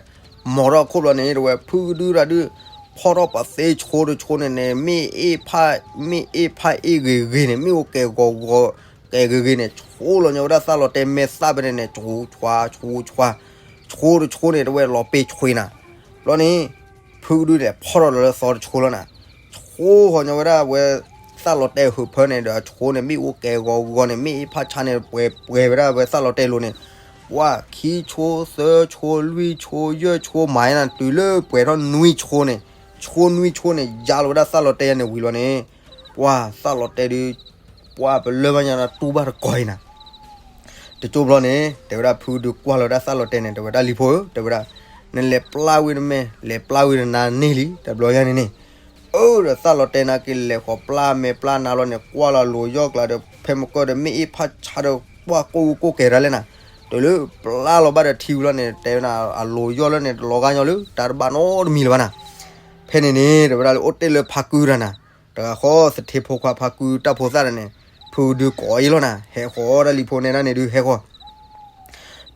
မီၤထီၣ်ခိၣ်ဘျီန့ၣ်တဝဲ ဖုကဒုတၢ်ဒုး ဖီၣ်ထီၣ်ပှၤသ့ဆိတဆိန့ၣ်န့ၣ် မ့ၣ်အ့ၣ်ဖး, မ့ၣ်အ့ၣ်ဖးအ့ၣ်ဂ့ၤဂ့ၤန့ၣ် မ့ၣ်အူကဲၤဂီၤဂီၤ ကဲၤဂ့ၤဂ့ၤန့ၣ် ဆိလီၤညီဝဲဒၣ်သၣ်လီၤတဲာ်မဲာ်သၣ်ဖဲန့ၣ်န့ၣ် ဆူးဆှါ ဆူးဆှါ ဆိတဆိန့ၣ် တဝဲလီၤပ့ၤဆွ့နၤ, ဘျီန့ၣ် ဖုကဒုန့ၣ် ဖီၣ်ထီၣ်ဒီးလၢသီတဆိလီၤနၤ, ဆိဟီညီဝဲဒၣ်ဝဲ သၣ်လီၤတဲာ်ဟုးဖၢန့ၣ်ဒီး အဆိန့ၣ် မ့ၣ်အူကဲၤဂီၤဂီၤန့ၣ် မ့ၣ်အ့ၣ်ဖးဆါန့ၣ် ပှဲၤပှဲၤဝဲဒၣ်ဝဲသၣ်လီၤတဲာ်လိၤန့ၣ်, ပှၢ်ခံဆိသၢဆိလွံၢ်ဆိယဲၢ်ဆိမၤနၤ တုၤလၢပှဲၤထီၣ်နွံဆိန့ၣ်, ဆိနွံဆိန့ၣ် ယါလီၤဝဲဒၣ်သၣ်လီၤတဲာ်ယါန့ၣ်ဝံၤလီၤန့ၣ်, ပှၢ်သၣ်လီၤတဲာ်ဒုး ပှၢ်ပလၢၢ်ဘၣ်ညါတူၢ်ဘၣ်တကီၢ်အံၤနၤ တကၠိဘျီန့ၣ် တဲဝဲဒၣ်ဖုကဒုကွၢ်လီၤဝဲဒၣ်သၣ်လီၤတဲာ်န့ၣ် တဲဝဲဒၣ်လံၤဖိဧၢ တဲဝဲဒၣ်, နလဲၤပျၢ်ဝံၤတမဲာ် လဲၤပျၢ်ဝံၤတနၤန့ၢ်လံ တဘျီညါန့ၣ်န့ၣ်, အၢဒီးသၣ်လီၤတဲာ်နာ်က့လဲၤဃီၤပျၢ်မဲာ်ပျၢ်နါလီၤန့ၣ် ကွၢ်လီၤလိၤယီၢ်ကျါဒီး ဖဲမကီၢ်ဒီးမ့ၣ်အ့ၣ်ဖးဆါဒီး ပှၢ်ကိၢ်ကိၢ်ကဲၤတၢ်လဲၣ်နၤ, တုၤလၢပျၢ်လီၤဘၣ်ဒီးထံဝံၤလီၤန့ၣ် တဲဝဲနၤ အလိၤယီၢ်လၢန့ၣ် တလီၤဂာ်ညီလၢ တၢ်တဘၣ်နီတမံၤလၢၤဘၣ်နၤ ဖဲ ဖဲန့ၣ်န့ၣ် တဲဝဲဒၣ်လၢအိၣ်တ့ၢ်လၢဖါကုတဂၤနၤ, တဂၤဃီသထ့ဖိခွါဖါကုတၢ်ဖိသၣ်တဂၤန့ၣ်, ဖုကဒုကိးအီၤလီၤနၤ, ဟဲဃီၤတၢ်လံၤဖိန့ၣ်ဒၣ်န့ၣ်ဒုးဟဲဃီၤ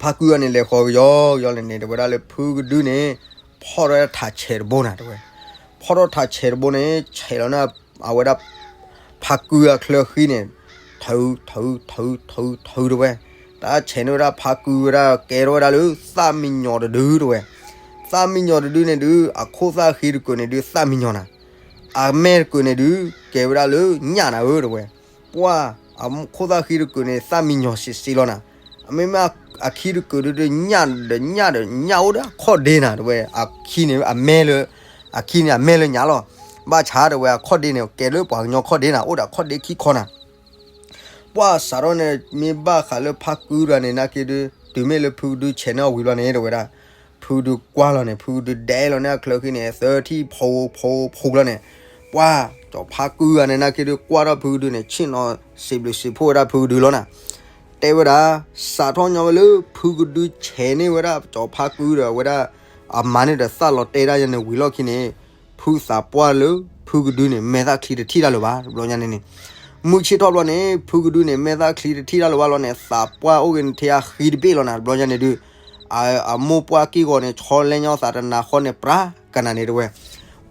ဖါကုအီၤန့ၣ် လဲၤဃီၤကယီကယီန့ၣ်န့ၣ် တဲဝဲဒၣ်လၢဖုကဒုန့ၣ် ဖီၣ်ထီၣ်ထးဆဲးတဘိနၤ တဲဝဲ, ဖီၣ်ထီၣ်ထးဆဲးတဘိန့ၣ် ဆဲးလီၤန့ၣ် အဝဲဒၣ် ဖါကုအချၢဃံန့ၣ်, ထုး ထုး ထုး ထုး ထုး တဲဝဲ, တၢ်ဆဲးန့ၢ်ဝဲဒၣ်ဖါကုဝဲဒၣ်ကဲထီၣ်ဝဲဒၣ်လၢ သၣ်မံညီၤတဒု တဲဝဲ, သၣ်မံညီၤတဒုန့ၣ်ဒုး အခိၣ်သၣ်ဃံတကုာ်န့ၣ်ဒုး သၣ်မံညီၤနၤ, အမဲာ်တကုာ်န့ၣ်ဒုး ကဲဝဲဒၣ်လၢညၣ်နၤဧၢ တဲဝဲ, ပှၢ် အခိၣ်သၣ်ဃံတကုာ်န့ၣ် သၣ်မံညီၤစံးစ့လီၤနၤ, အမ့မ့ၢ်အခံတကုာ်ဒုး ညၣ်ဒီးညၣ်ဒီးညၣ်အိၣ်ဒီးအခီၣ်ဒ့နၤ တဲဝဲ, အခံန့ၣ်အမဲာ်လၢ အခံန့ၣ်အမဲာ်လၢညၣ်လီၤ, ဘၣ်ဆၣ်တဲဝဲအခီၣ်ဒ့န့ၣ် ကဲလၢပှၤကညီခီၣ်ဒ့နၤ အိၣ်ဒီးအခီၣ်ဒ့ခံခီနၤ ပှၢ်စးထီၣ်န့ၣ် မ့ၢ်ဘၣ်ဃးလၢဖါကုတဂၤန့ၣ်နာ်က့ဒုး တုၤမ့ၢ်လၢဖုကဒုဆဲးန့ၢ်အီၤဝံၤလီၤန့ၣ် တဲဝဲဒၣ်, ဖုကဒုကွၢ်လီၤန့ၣ် ဖုကဒုဒဲလီၤန့ၣ်အချၢဃံန့ၣ် သၢထံၣ်ဖိဖိဖိလီၤန့ၣ်, ပှၢ် စီၤဖါကုတဂၤန့ၣ်နာ်က့ဒုး ကွၢ်ထီၣ်ဖုကဒုန့ၣ် ဆ့ၣ်နီၤစံးဘျုးစံးဖှိၣ်ဝဲဒၣ်ဖုကဒုလီၤနၤ, တဲဝဲဒၣ်, စးထီၣ်ညီဝဲလၢဖုကဒုဆဲးန့ၢ်ဝဲဒၣ်စီၤဖါကုဒီးဝဲဒၣ် အမါန့ၣ်ဒီးသၣ်လီၤတဲဒၣ်ယၤန့ၣ်ဝံၤလီၢ်ခံန့ၣ် ဖုသးပှၢ်လၢ ဖုကဒုန့ၣ် မဲာ်သၣ်ချံတထံၣ်တၢ်လၢၤဘၣ် တဘျီညါန့ၣ်န့ၣ်, မုၢ်ဆ့ၣ်ထီၣ်ဘျီန့ၣ် ဖုကဒုန့ၣ် မဲာ်သၣ်ချံတထံၣ်တၢ်လၢၤဘၣ်လီၤန့ၣ် သးပှၢ်အိၣ်ဂ့ၤန့ၣ်ထဲအဃံတဘ့ၣ်လီၤနၤ တဘျီညါန့ၣ်ဒုး, အမိၢ်ပှၢ်က့ၢ်ဂီၤန့ၣ် ဆီလဲညါသးတနၤဃီန့ၣ် ပြးကနၤန့ၣ်တဲဝဲ,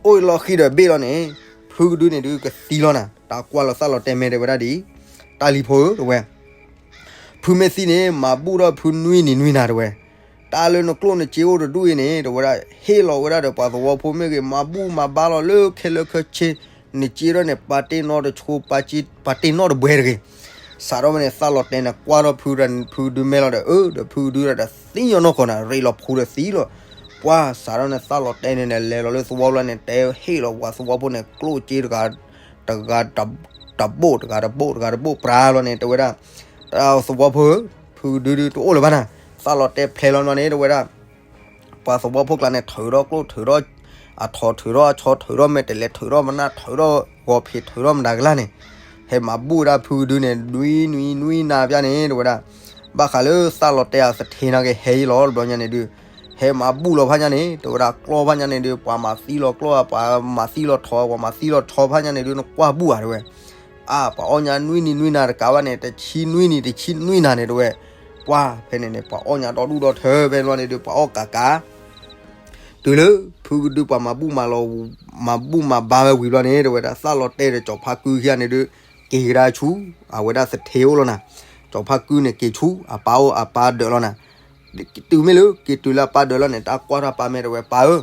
အိၣ်လီၤဃံဒီးဘ့ၣ်လီၤန့ၣ်, ဖုကဒုန့ၣ်ဒုးကသံလီၤနၤ တၢ်ကွၢ်လီၤသၣ်လီၤတဲမဲာ်တဲဝဲဒၣ်ဒ်အံၤ, တၢ်လံၤဖိဧၢ တဲဝဲ ဖုမ့ၢ်သံန့ၣ် မၤဘူၣ်ထီၣ်ဖုနွံနံၤနွံနၤတဲဝဲ, တၢ်လၢနကျိၣ်နစ့အိၣ်တဒူၣ်အံၤန့ၣ် တဲဝဲဒၣ် ဟ့ၣ်လီၤဝဲဒၣ်ဒီးပှၤသဝီဖိမ့ၢ်ဂ့ၤ မၤဘူၣ်မၤဘါလီၤလၢခဲလၢာ်ခဲဆ့, နစ့ထီၣ်န့ၣ် ပာ်တ့ၢ်နီတဆိ ပာ်တ့ၢ်နီတဘှဲတဂ့ၤ, စးထီၣ်ဝဲန့ၣ် သၣ်လီၤတဲန့ၣ် ကွၢ်ထီၣ်ဖုဒီး ဖုဒုမဲာ်လီၤဒီး အၢ ဒီးဖုဒုဒီးသံညီနီၢ်ကီၢ်နၤ ရ့လီၤဖူဒီးသံလီၤ, ပှၢ်စးထီၣ်န့ၣ် သၣ်လီၤတဲန့ၣ်န့ၣ် လဲၤလီၤလၢသဝီဖျၢၣ်န့ၣ် တဲဟ့ၣ်လီၤပှၤသဝီဖိန့ၣ် ကျိၣ်စ့တဂၤ တဂၤတဘိၣ် တဂၤတဘိၣ် တဂၤတဘိၣ်ပြးလီၤန့ၣ် တဲဝဲဒၣ်, တၢ်သဝီဖိဧၢ, ဖုဒုဒုတအိၣ်လၢၤဘၣ်နၤ, သၣ်လီၤတဲဖျဲလီၤနီၢ်န့ၣ် တဲဝဲဒၣ်, ပှၤသဝီဖိကျါန့ၣ် ထုးထီၣ်ကျိၣ် ထုးထီၣ်အထီ ထုးထီၣ်အဆီ ထုးထီၣ်မဲာ်တဲးလဲး ထုးထီၣ်မနၢ် ထုးထီၣ်ဂီၤဖံး ထုးထီၣ်မတၤကလၢ်န့ၣ်, ဟဲမၤဘူၣ်ဝဲဒၣ်ဖုဒုန့ၣ် နွံနွံနွံနၤပျၢ်န့ၣ် တဲဝဲဒၣ်, ဘၣ်ဃးလၢသၣ်လီၤတဲအသထ့နာ်က့ဟဲအံၤလီၤ တဘျီညါန့ၣ်ဒုး, ဟဲမၤဘူၣ်လီၤဖးညါန့ၣ် တဲဝဲဒၣ် ကျီၢ်ဖးညါန့ၣ်ဒုး ပှၤမၤသံလီၤကျီၢ် ပှၤမၤသံလီၤထီ ပှၤမၤသံလီၤဆီဖးညါန့ၣ်ဒုး နကွၢ်ဘူၣ်ဧါ တဲဝဲ, အါ ပှၤအီၣ်ညါနွံနံၤနွံနၤတကးဘၣ်န့ၣ် တဆံနွံနံၤ တဆံနွံနၤန့ၣ် တဲဝဲ, ပှၢ်ဖဲန့ၣ်န့ၣ် ပှၤအီၣ်ညါဒီဒူၣ်ဒီထၢဖဲန့ၣ်လီၤန့ၣ်ဒုး ပှၤအီၣ်ကးကး တုၤလၢ ဖုကဒုပှၤမၤဘူၣ်မၤလီၤ မၤဘူၣ်မၤဘါဝဲဝံၤဘျီန့ၣ် တဲဝဲဒၣ် သၣ်လီၤတဲာ်ဒီးကၠီၤဖါကုခံဂၤန့ၣ်ဒုး က့ၤကဒါဆူ အဝဲဒၣ်သထ့အိၣ်လီၤနၤ, ကၠီၤဖါကုန့ၣ်က့ၤဆူ အပၢ်အိၣ်အပၢ်ဒၢးလီၤနၤ, တုၤမ့ၢ်လၢက့ၤတုၤလၢအပၢ်ဒၢးလီၤန့ၣ် တၢ်ကွၢ်ထီၣ်ပၢ်မဲာ်တဲဝဲ ပၢ်ဧၢ,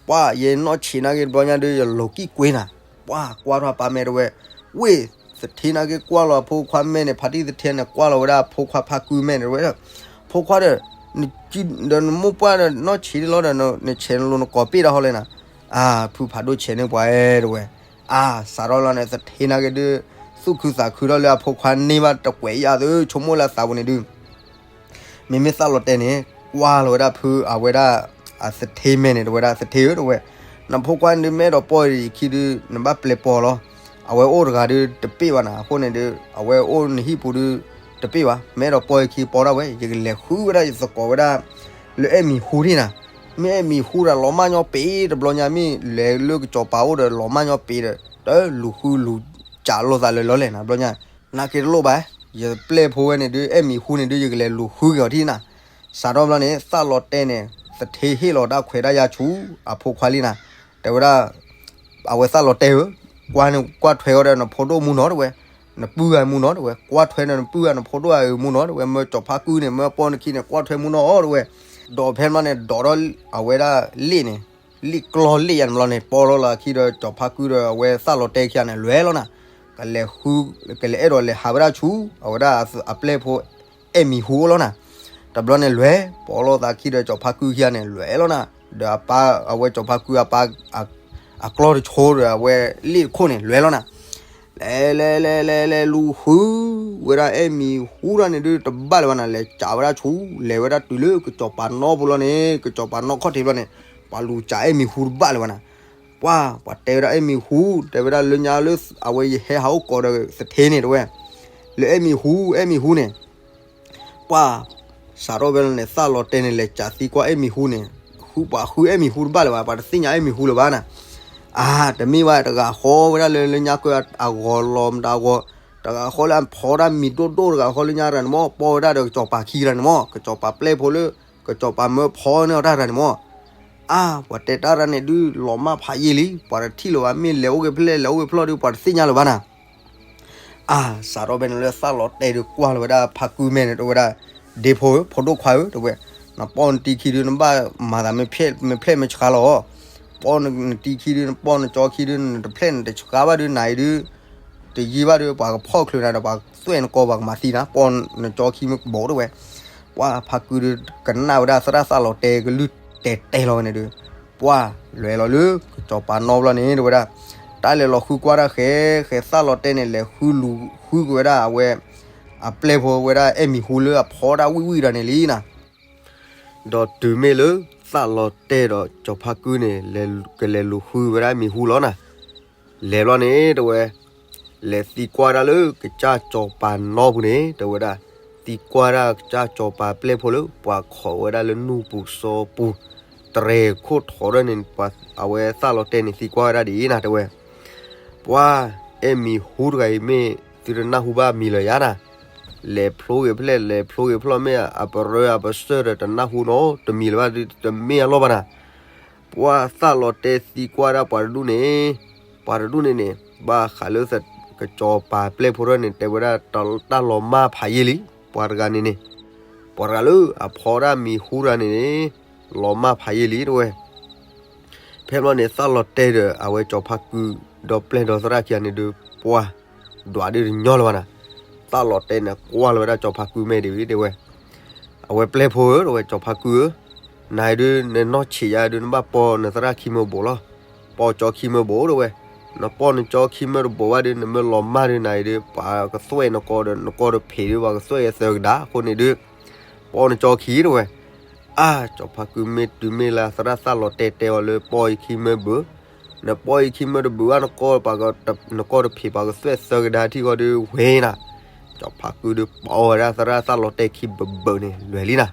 ပှၢ်ယဲနီၢ်ဆံးနာ်က့တဘျီညါဒုး ယလိၤကံၣ်ကွ့နၤ, ပှၢ်ကွၢ်ထီၣ်ပၢ်မဲာ်တဲဝဲ, ဝ့ၢ် သထ့နာ်က့ကွၢ်လီၤအဖိခွါမဲာ်န့ၣ် ဖါတံၢ်သထ့န့ၣ် ကွၢ်လီၤဝဲဒၣ်အဖိခွါဖါကုမဲာ်န့ၣ်တဲဝဲ, ဖိခွါဒီး ဒီးနမိၢ်ပှၢ်ဒီးနီၢ်ဆံးလီၤဒီး နဆဲးနလိၤနကိးပ့ၢ်တၢ်ဟီလဲၣ်နၤ, အါ ဖုဖးဒိၣ်ဆဲးန့ၢ်ပှၤအဲၣ်တဲဝဲ, အါ စးထီၣ်လီၤန့ၣ် သထ့နာ်က့ဒုး သူၣ်ခုသးခုထီၣ်လၢအဖိခွါန့ၢ်ဘၣ်တကွဲးယၤသု ဆိကမိၣ်လၢအသးပူၤန့ၣ်ဒုး မ့မ့ၢ်သၣ်လီၤတဲာ်န့ၣ် ကွၢ်လီၤဝဲဒၣ်ဖုအဝဲဒၣ် အသထ့မဲာ်န့ၣ် တဲဝဲဒၣ် သထ့ဧၢ တဲဝဲ, နဖိခွါန့ၣ်ဒုး မ့ၢ်အဲၣ်ဒိးပီၢ်အံၤခံဒုး နဘၣ်ပျဲပီၢ်လီၤ. အဝဲအိၣ်တဂၤဒုးတပ့ၢ်ဘၣ်နၤ, အဃိန့ၣ်ဒုး အဝဲအိၣ်နဟံၣ်ပူၤဒုးတပ့ၢ်ဘၣ်, မ့ၢ်အဲၣ်ဒိးပီၢ်အံၤခံပီၢ်ဒၣ်ဝဲ ယကလဲၤဃုဝဲဒၣ်ယသကိးဝဲဒၣ် လၢအဲၣ်မံၤဟူဒၣ်နၤ, မ့ၢ်အဲၣ်မံၤဟူဒီးလီၤမၢ်ညီပ့ၤ တဘျီညါမ့ၢ်လဲၤလၢကစီၤပၤအိၣ်ဒီးလီၤမၢ်ညီပ့ၤဒီး တလူၤဃုလူၤစးလိာ်သးလၢလီၤလဲၣ်နၤ တဘျီညါ, နာ်က့တလိၣ်ဘၣ်, ယပျဲၢ်ဖိဝဲန့ၣ်ဒုး အဲၣ်မံၤဟူန့ၣ်ဒုး ယကလဲၤလူၤဃုက့ၤအီၤထံၣ်နၤ, စးထီၣ်ဘျီန့ၣ် သၣ်လီၤတဲာ်န့ၣ် သထ့ဟ့ၣ်လီၤတၢ်ခွဲးတၢ်ယာ်ဆူ အဖိခွါလံနၤ, တဲဝဲဒၣ် အဝဲသၣ်လီၤတဲာ်ဧၢ, ကွၢ်န့ၣ်ကွၢ်ထွဲဃီဒီးနဖိဒိၣ်မူနီၤတဲဝဲ, နပုၢ်ဂၤမူနီၤတဲဝဲ, ကွၢ်ထွဲန့ၣ်နပုၢ်ဂၤနဖိဒိၣ်ဂၤအုးမူနီၤတဲဝဲ, မၢကၠီၤဖါကုန့ၣ် မၢပီၢ်နခံန့ၣ် ကွၢ်ထွဲမူနီၤတဲဝဲ, ဒီးဖဲန့ၣ်န့ၣ် ဒီးထီၣ်အဝဲဒၣ်လ့ၣ်န့ၣ်, လ့ၣ်ကျီၢ်လ့ၣ်ယါန့ၣ်ဘျီန့ၣ် ပီၢ်လီၤလၢခံဒီးကၠီၤဖါကုဒီးအဝဲသၣ်လီၤတဲာ်ခံဂၤန့ၣ် လဲၤလီၤနၤ, ကလဲၤဃု ကလဲၤအဲၣ်ဒိးလဲၤဟးဝဲဒၣ်ဆူ အဝဲဒၣ်အပျဲၢ်ဖိ အဲၣ်မံၤဟူအိၣ်လီၤနၤ, တဘျီန့ၣ်လဲၤ ပီၢ်လီၤသးခံဒီးကၠီၤဖါကုခံဂၤန့ၣ် လဲၤလီၤနၤ, ဒီးအပၢ် အဝဲကၠီၤဖါကုအပၢ် အကျီၢ်တဆိဒီးအဝဲလ့ၣ်တခိၣ်န့ၣ် လဲၤလီၤနၤ, လဲၤလဲၤလဲၤလဲၤလဲၤလူၤဃုဝဲဒၣ်အဲၣ်မံၤဟူဒၣ်န့ၣ်ဒုးတဘၣ်လၢၤဘၣ်နၤ, လဲၤစးဝဲဒၣ်ဆူ လဲၤဝဲဒၣ်တုၤလၢကစီၤပၤနီၢ်ပူၤလီၤန့ၣ် ကစီၤပၤနီၢ်ခီၣ်ထံးဘျီန့ၣ် ပှၤလူၤစးအဲၣ်မံၤဟူတဘၣ်လၢၤဘၣ်နၤ, ပှၢ် ပှၤတဲဝဲဒၣ်အဲၣ်မံၤဟူ တဲဝဲဒၣ်လၢညါလၢ အဝဲယဟဲဟးအိၣ်ကိးဒီးသထ့န့ၣ်တဲဝဲ, လၢအဲၣ်မံၤဟူ အဲၣ်မံၤဟူန့ၣ် ပှၢ် စးထီၣ်ဖဲန့ၣ် သၣ်လီၤတဲာ်န့ၣ် လဲၤစးသံကွၢ်အဲၣ်မံၤဟူန့ၣ်, ဃုပှၤဃုအဲၣ်မံၤဟူတဘၣ်လၢၤဘၣ်, ပှၤတသ့ၣ်ညါအဲၣ်မံၤဟူလၢၤဘၣ်နၤ, အါ တမ့ၢ်ဘၣ် တဂၤဃီဝဲဒၣ်လၢ လၢညါကၢအဂီၤလီၤမတၤအဂီၤ, တဂၤဃီလၢအဖီဒၣ်မံၤဒိၣ်ဒိၣ်တဂၤဃီလၢညါတဂၤန့ၣ်မၢ်, ပီၢ်ဝဲဒၣ်ဒီးကစီၤပၤခံတဂၤန့ၣ်မၢ်, ကစီၤပၤပျဲၢ်ဖိလၢ ကစီၤပၤမၢဖီန့ၢ်အီၤတၢ်တဂၤန့ၣ်မၢ်. အါ ပှၤတဲတၢ်တဂၤန့ၣ်ဒုး လီၤမၢ်ဖးယံာ်လံ, ပှၤတထံၣ်လၢၤဘၣ်, မ့ၢ်လဲၤအိၣ်ဂ့ၤဖျဲၣ် လဲၤအိၣ်ဂ့ၤဖျီၣ်ဒုး ပှၤတသ့ၣ်ညါလၢၤဘၣ်နၤ. အါ စးထီၣ်ဖဲန့ၣ်လၢသၣ်လီၤတဲာ်ဒုးကွၢ်လီၤဝဲဒၣ်ဖါကုမဲာ်န့ၣ် တဲဝဲဒၣ်, ဒ့ဖိဧၢ ဖိဒိၣ်ခွါဧၢ တဲဝဲ, နပီၢ်နတံခံဒုး နဘၣ်မၤသးမ့ၢ်ဖျဲၣ်မ့ၢ်ဆှါလီၤ. ပီၢ်နတံခံဒုး နပီၢ်နကၠီခံဒုး နတဖျဲၣ်နတဆှါဘၣ်ဒုး နအံၤဒုး တယံာ်ဘၣ်ဒုး ပှၤကဖီၣ်ချုးနၤဒီး ပှၤသွဲၣ်နကီၢ် ပှၤကမၤသံနၤ, ပီၢ်နကၠီခံမ့ၢ်ကဘီၣ် တဲဝဲ. ပှၤဖါကုဒုးကနၣ်ဝဲဒၣ်သရၣ်သၣ်လီၤတဲာ်ကလုၢ်တဲာ်တဲာ်လီၤဝဲန့ၣ်ဒုး, ပှၤလဲၤလီၤလၢကစီၤပၤနီဘျီန့ၣ် တဲဝဲဒၣ်, တၢ်လဲၤလီၤဃုကွၢ်တၢ်ဃဲ ဃဲသၣ်လီၤတဲာ်န့ၣ် လဲၤဃုလူၤဃုက့ၤဝဲဒၣ်အဝဲ အပျဲၢ်ဖိဝဲဒၣ်အဲၣ်မံၤဟူလၢအဖီဒၣ်ဝံၣ်ဝံၣ်တဂၤန့ၣ်လံနၤ. ဒီးတုၤမ့ၢ်လၢသၣ်လီၤတဲာ်ဒီးကစီၤဖါကုန့ၣ် ကလဲၤလူၤဃုဝဲဒၣ်မံၤဟူလီၤနၤ. လဲၤဘျီန့ၣ် တဲဝဲ, လဲၤသံကွၢ်ဒၣ်လၢကစၢ်စီၤပၤနီပူၤန့ၣ် တဲဝဲဒၣ်, သံကွၢ်ဒၣ်ကစၢ်စီၤပၤပျဲၢ်ဖိလၢ ပှၤခိးဝဲဒၣ်လၢနူၢ်ပူၤစီပူၤ တြဲၤခိၣ်ထီးဒၣ်န့ၣ် အဝဲသၣ်လီၤတဲာ်န့ၣ်သံကွၢ်ဝဲဒၣ်ဒ်အံၤနၤ တဲဝဲ. ပှၤအဲၣ်မံၤဟူတဂၤအံၤ မ့ၢ်သုတနၢ်ဟူဘၣ်မံၤလၢၤယါနၤ. လဲၤဖျိက့ၤဖျဲၣ် လဲၤဖျိက့ၤဖျီၣ် မ့ၢ်အပရၢအပစၢၢ်ဒီးတနၢ်ဟူနီတမံၤလၢၤဘၣ် တမ့ၢ်အလီၢ်ဘၣ်နၤ. ပှၤသၣ်လီၤတဲာ်သံကွၢ်ဒၣ်ပှၤတဒူၣ်န့ၣ်, ပှၤတဒူၣ်န့ၣ်န့ၣ် ဘၣ်ဃးလၢကစီၤပၤပျဲၢ်ဖိထီၣ်န့ၣ် တဲဝဲဒၣ်တၢ်လီၤမၢ်ဖးယံာ်လံ, ပှၤတဂၤန့ၣ်န့ၣ်, ပှၤတဂၤလၢအဖီဒၣ်မံၤဟူတဂၤန့ၣ်န့ၣ်, လီၤမၢ်ဖးယံာ်လံ တဲဝဲ. ဖဲဘျီန့ၣ် သၣ်လီၤတဲာ်ဒီးအဝဲစီၤဖါကု ဒီးပျဲၢ်ဒီးသရၣ်ခံဂၤန့ၣ်ဒုး ပှၤဒွးဒုးတညီလၢၤဘၣ်နၤ. သၣ်လီၤတဲာ်န့ၣ်ကွၢ်လီၤဝဲဒၣ်စီၤဖါကုမဲာ်ဒ်ဝဲ တဲဝဲ, အဝဲပျဲၢ်ဖိဧၢ တဲဝဲ စီၤဖါကုဧၢ, နအံၤဒုး နနီၢ်ဆံးယါဒုး နဘၣ်ပီနသရၣ်ခံမၢဘိးလီၤ. ပီကၠီခံမၢဘိး တဲဝဲ, နပီနကၠီခံမၢတဘိးဘၣ်ဒုး နမၢလီၤမၢ်ဒုး နအံၤဒုး ပှၤကသွဲၣ်နကီၢ်ဒီး နကီၢ်တဖံးဒုး ပှၤကသွဲၣ်အသၢကဒါ အဃိန့ၣ်ဒုး ပီနကၠီခံ တဲဝဲ. အါ စီၤဖါကုမ့ၢ်တုၤမ့ၢ်လၢသရၣ်သၣ်လီၤတဲာ်တဲအီၤလၢပီအံၤခံမၢဘုး, နပီအံၤခံမၢတဘုးဘၣ် နကီၢ်တဖံး ပှၤကသွဲၣ်သၢကဒါထံၣ်ဃီဒုး ဝဲနၤ. စီၤဖါကုဒုးပီဝဲဒၣ်သရၣ်သၣ်လီၤတဲာ်ခံဘုးဘုးန့ၣ် လဲၤလံနၤ.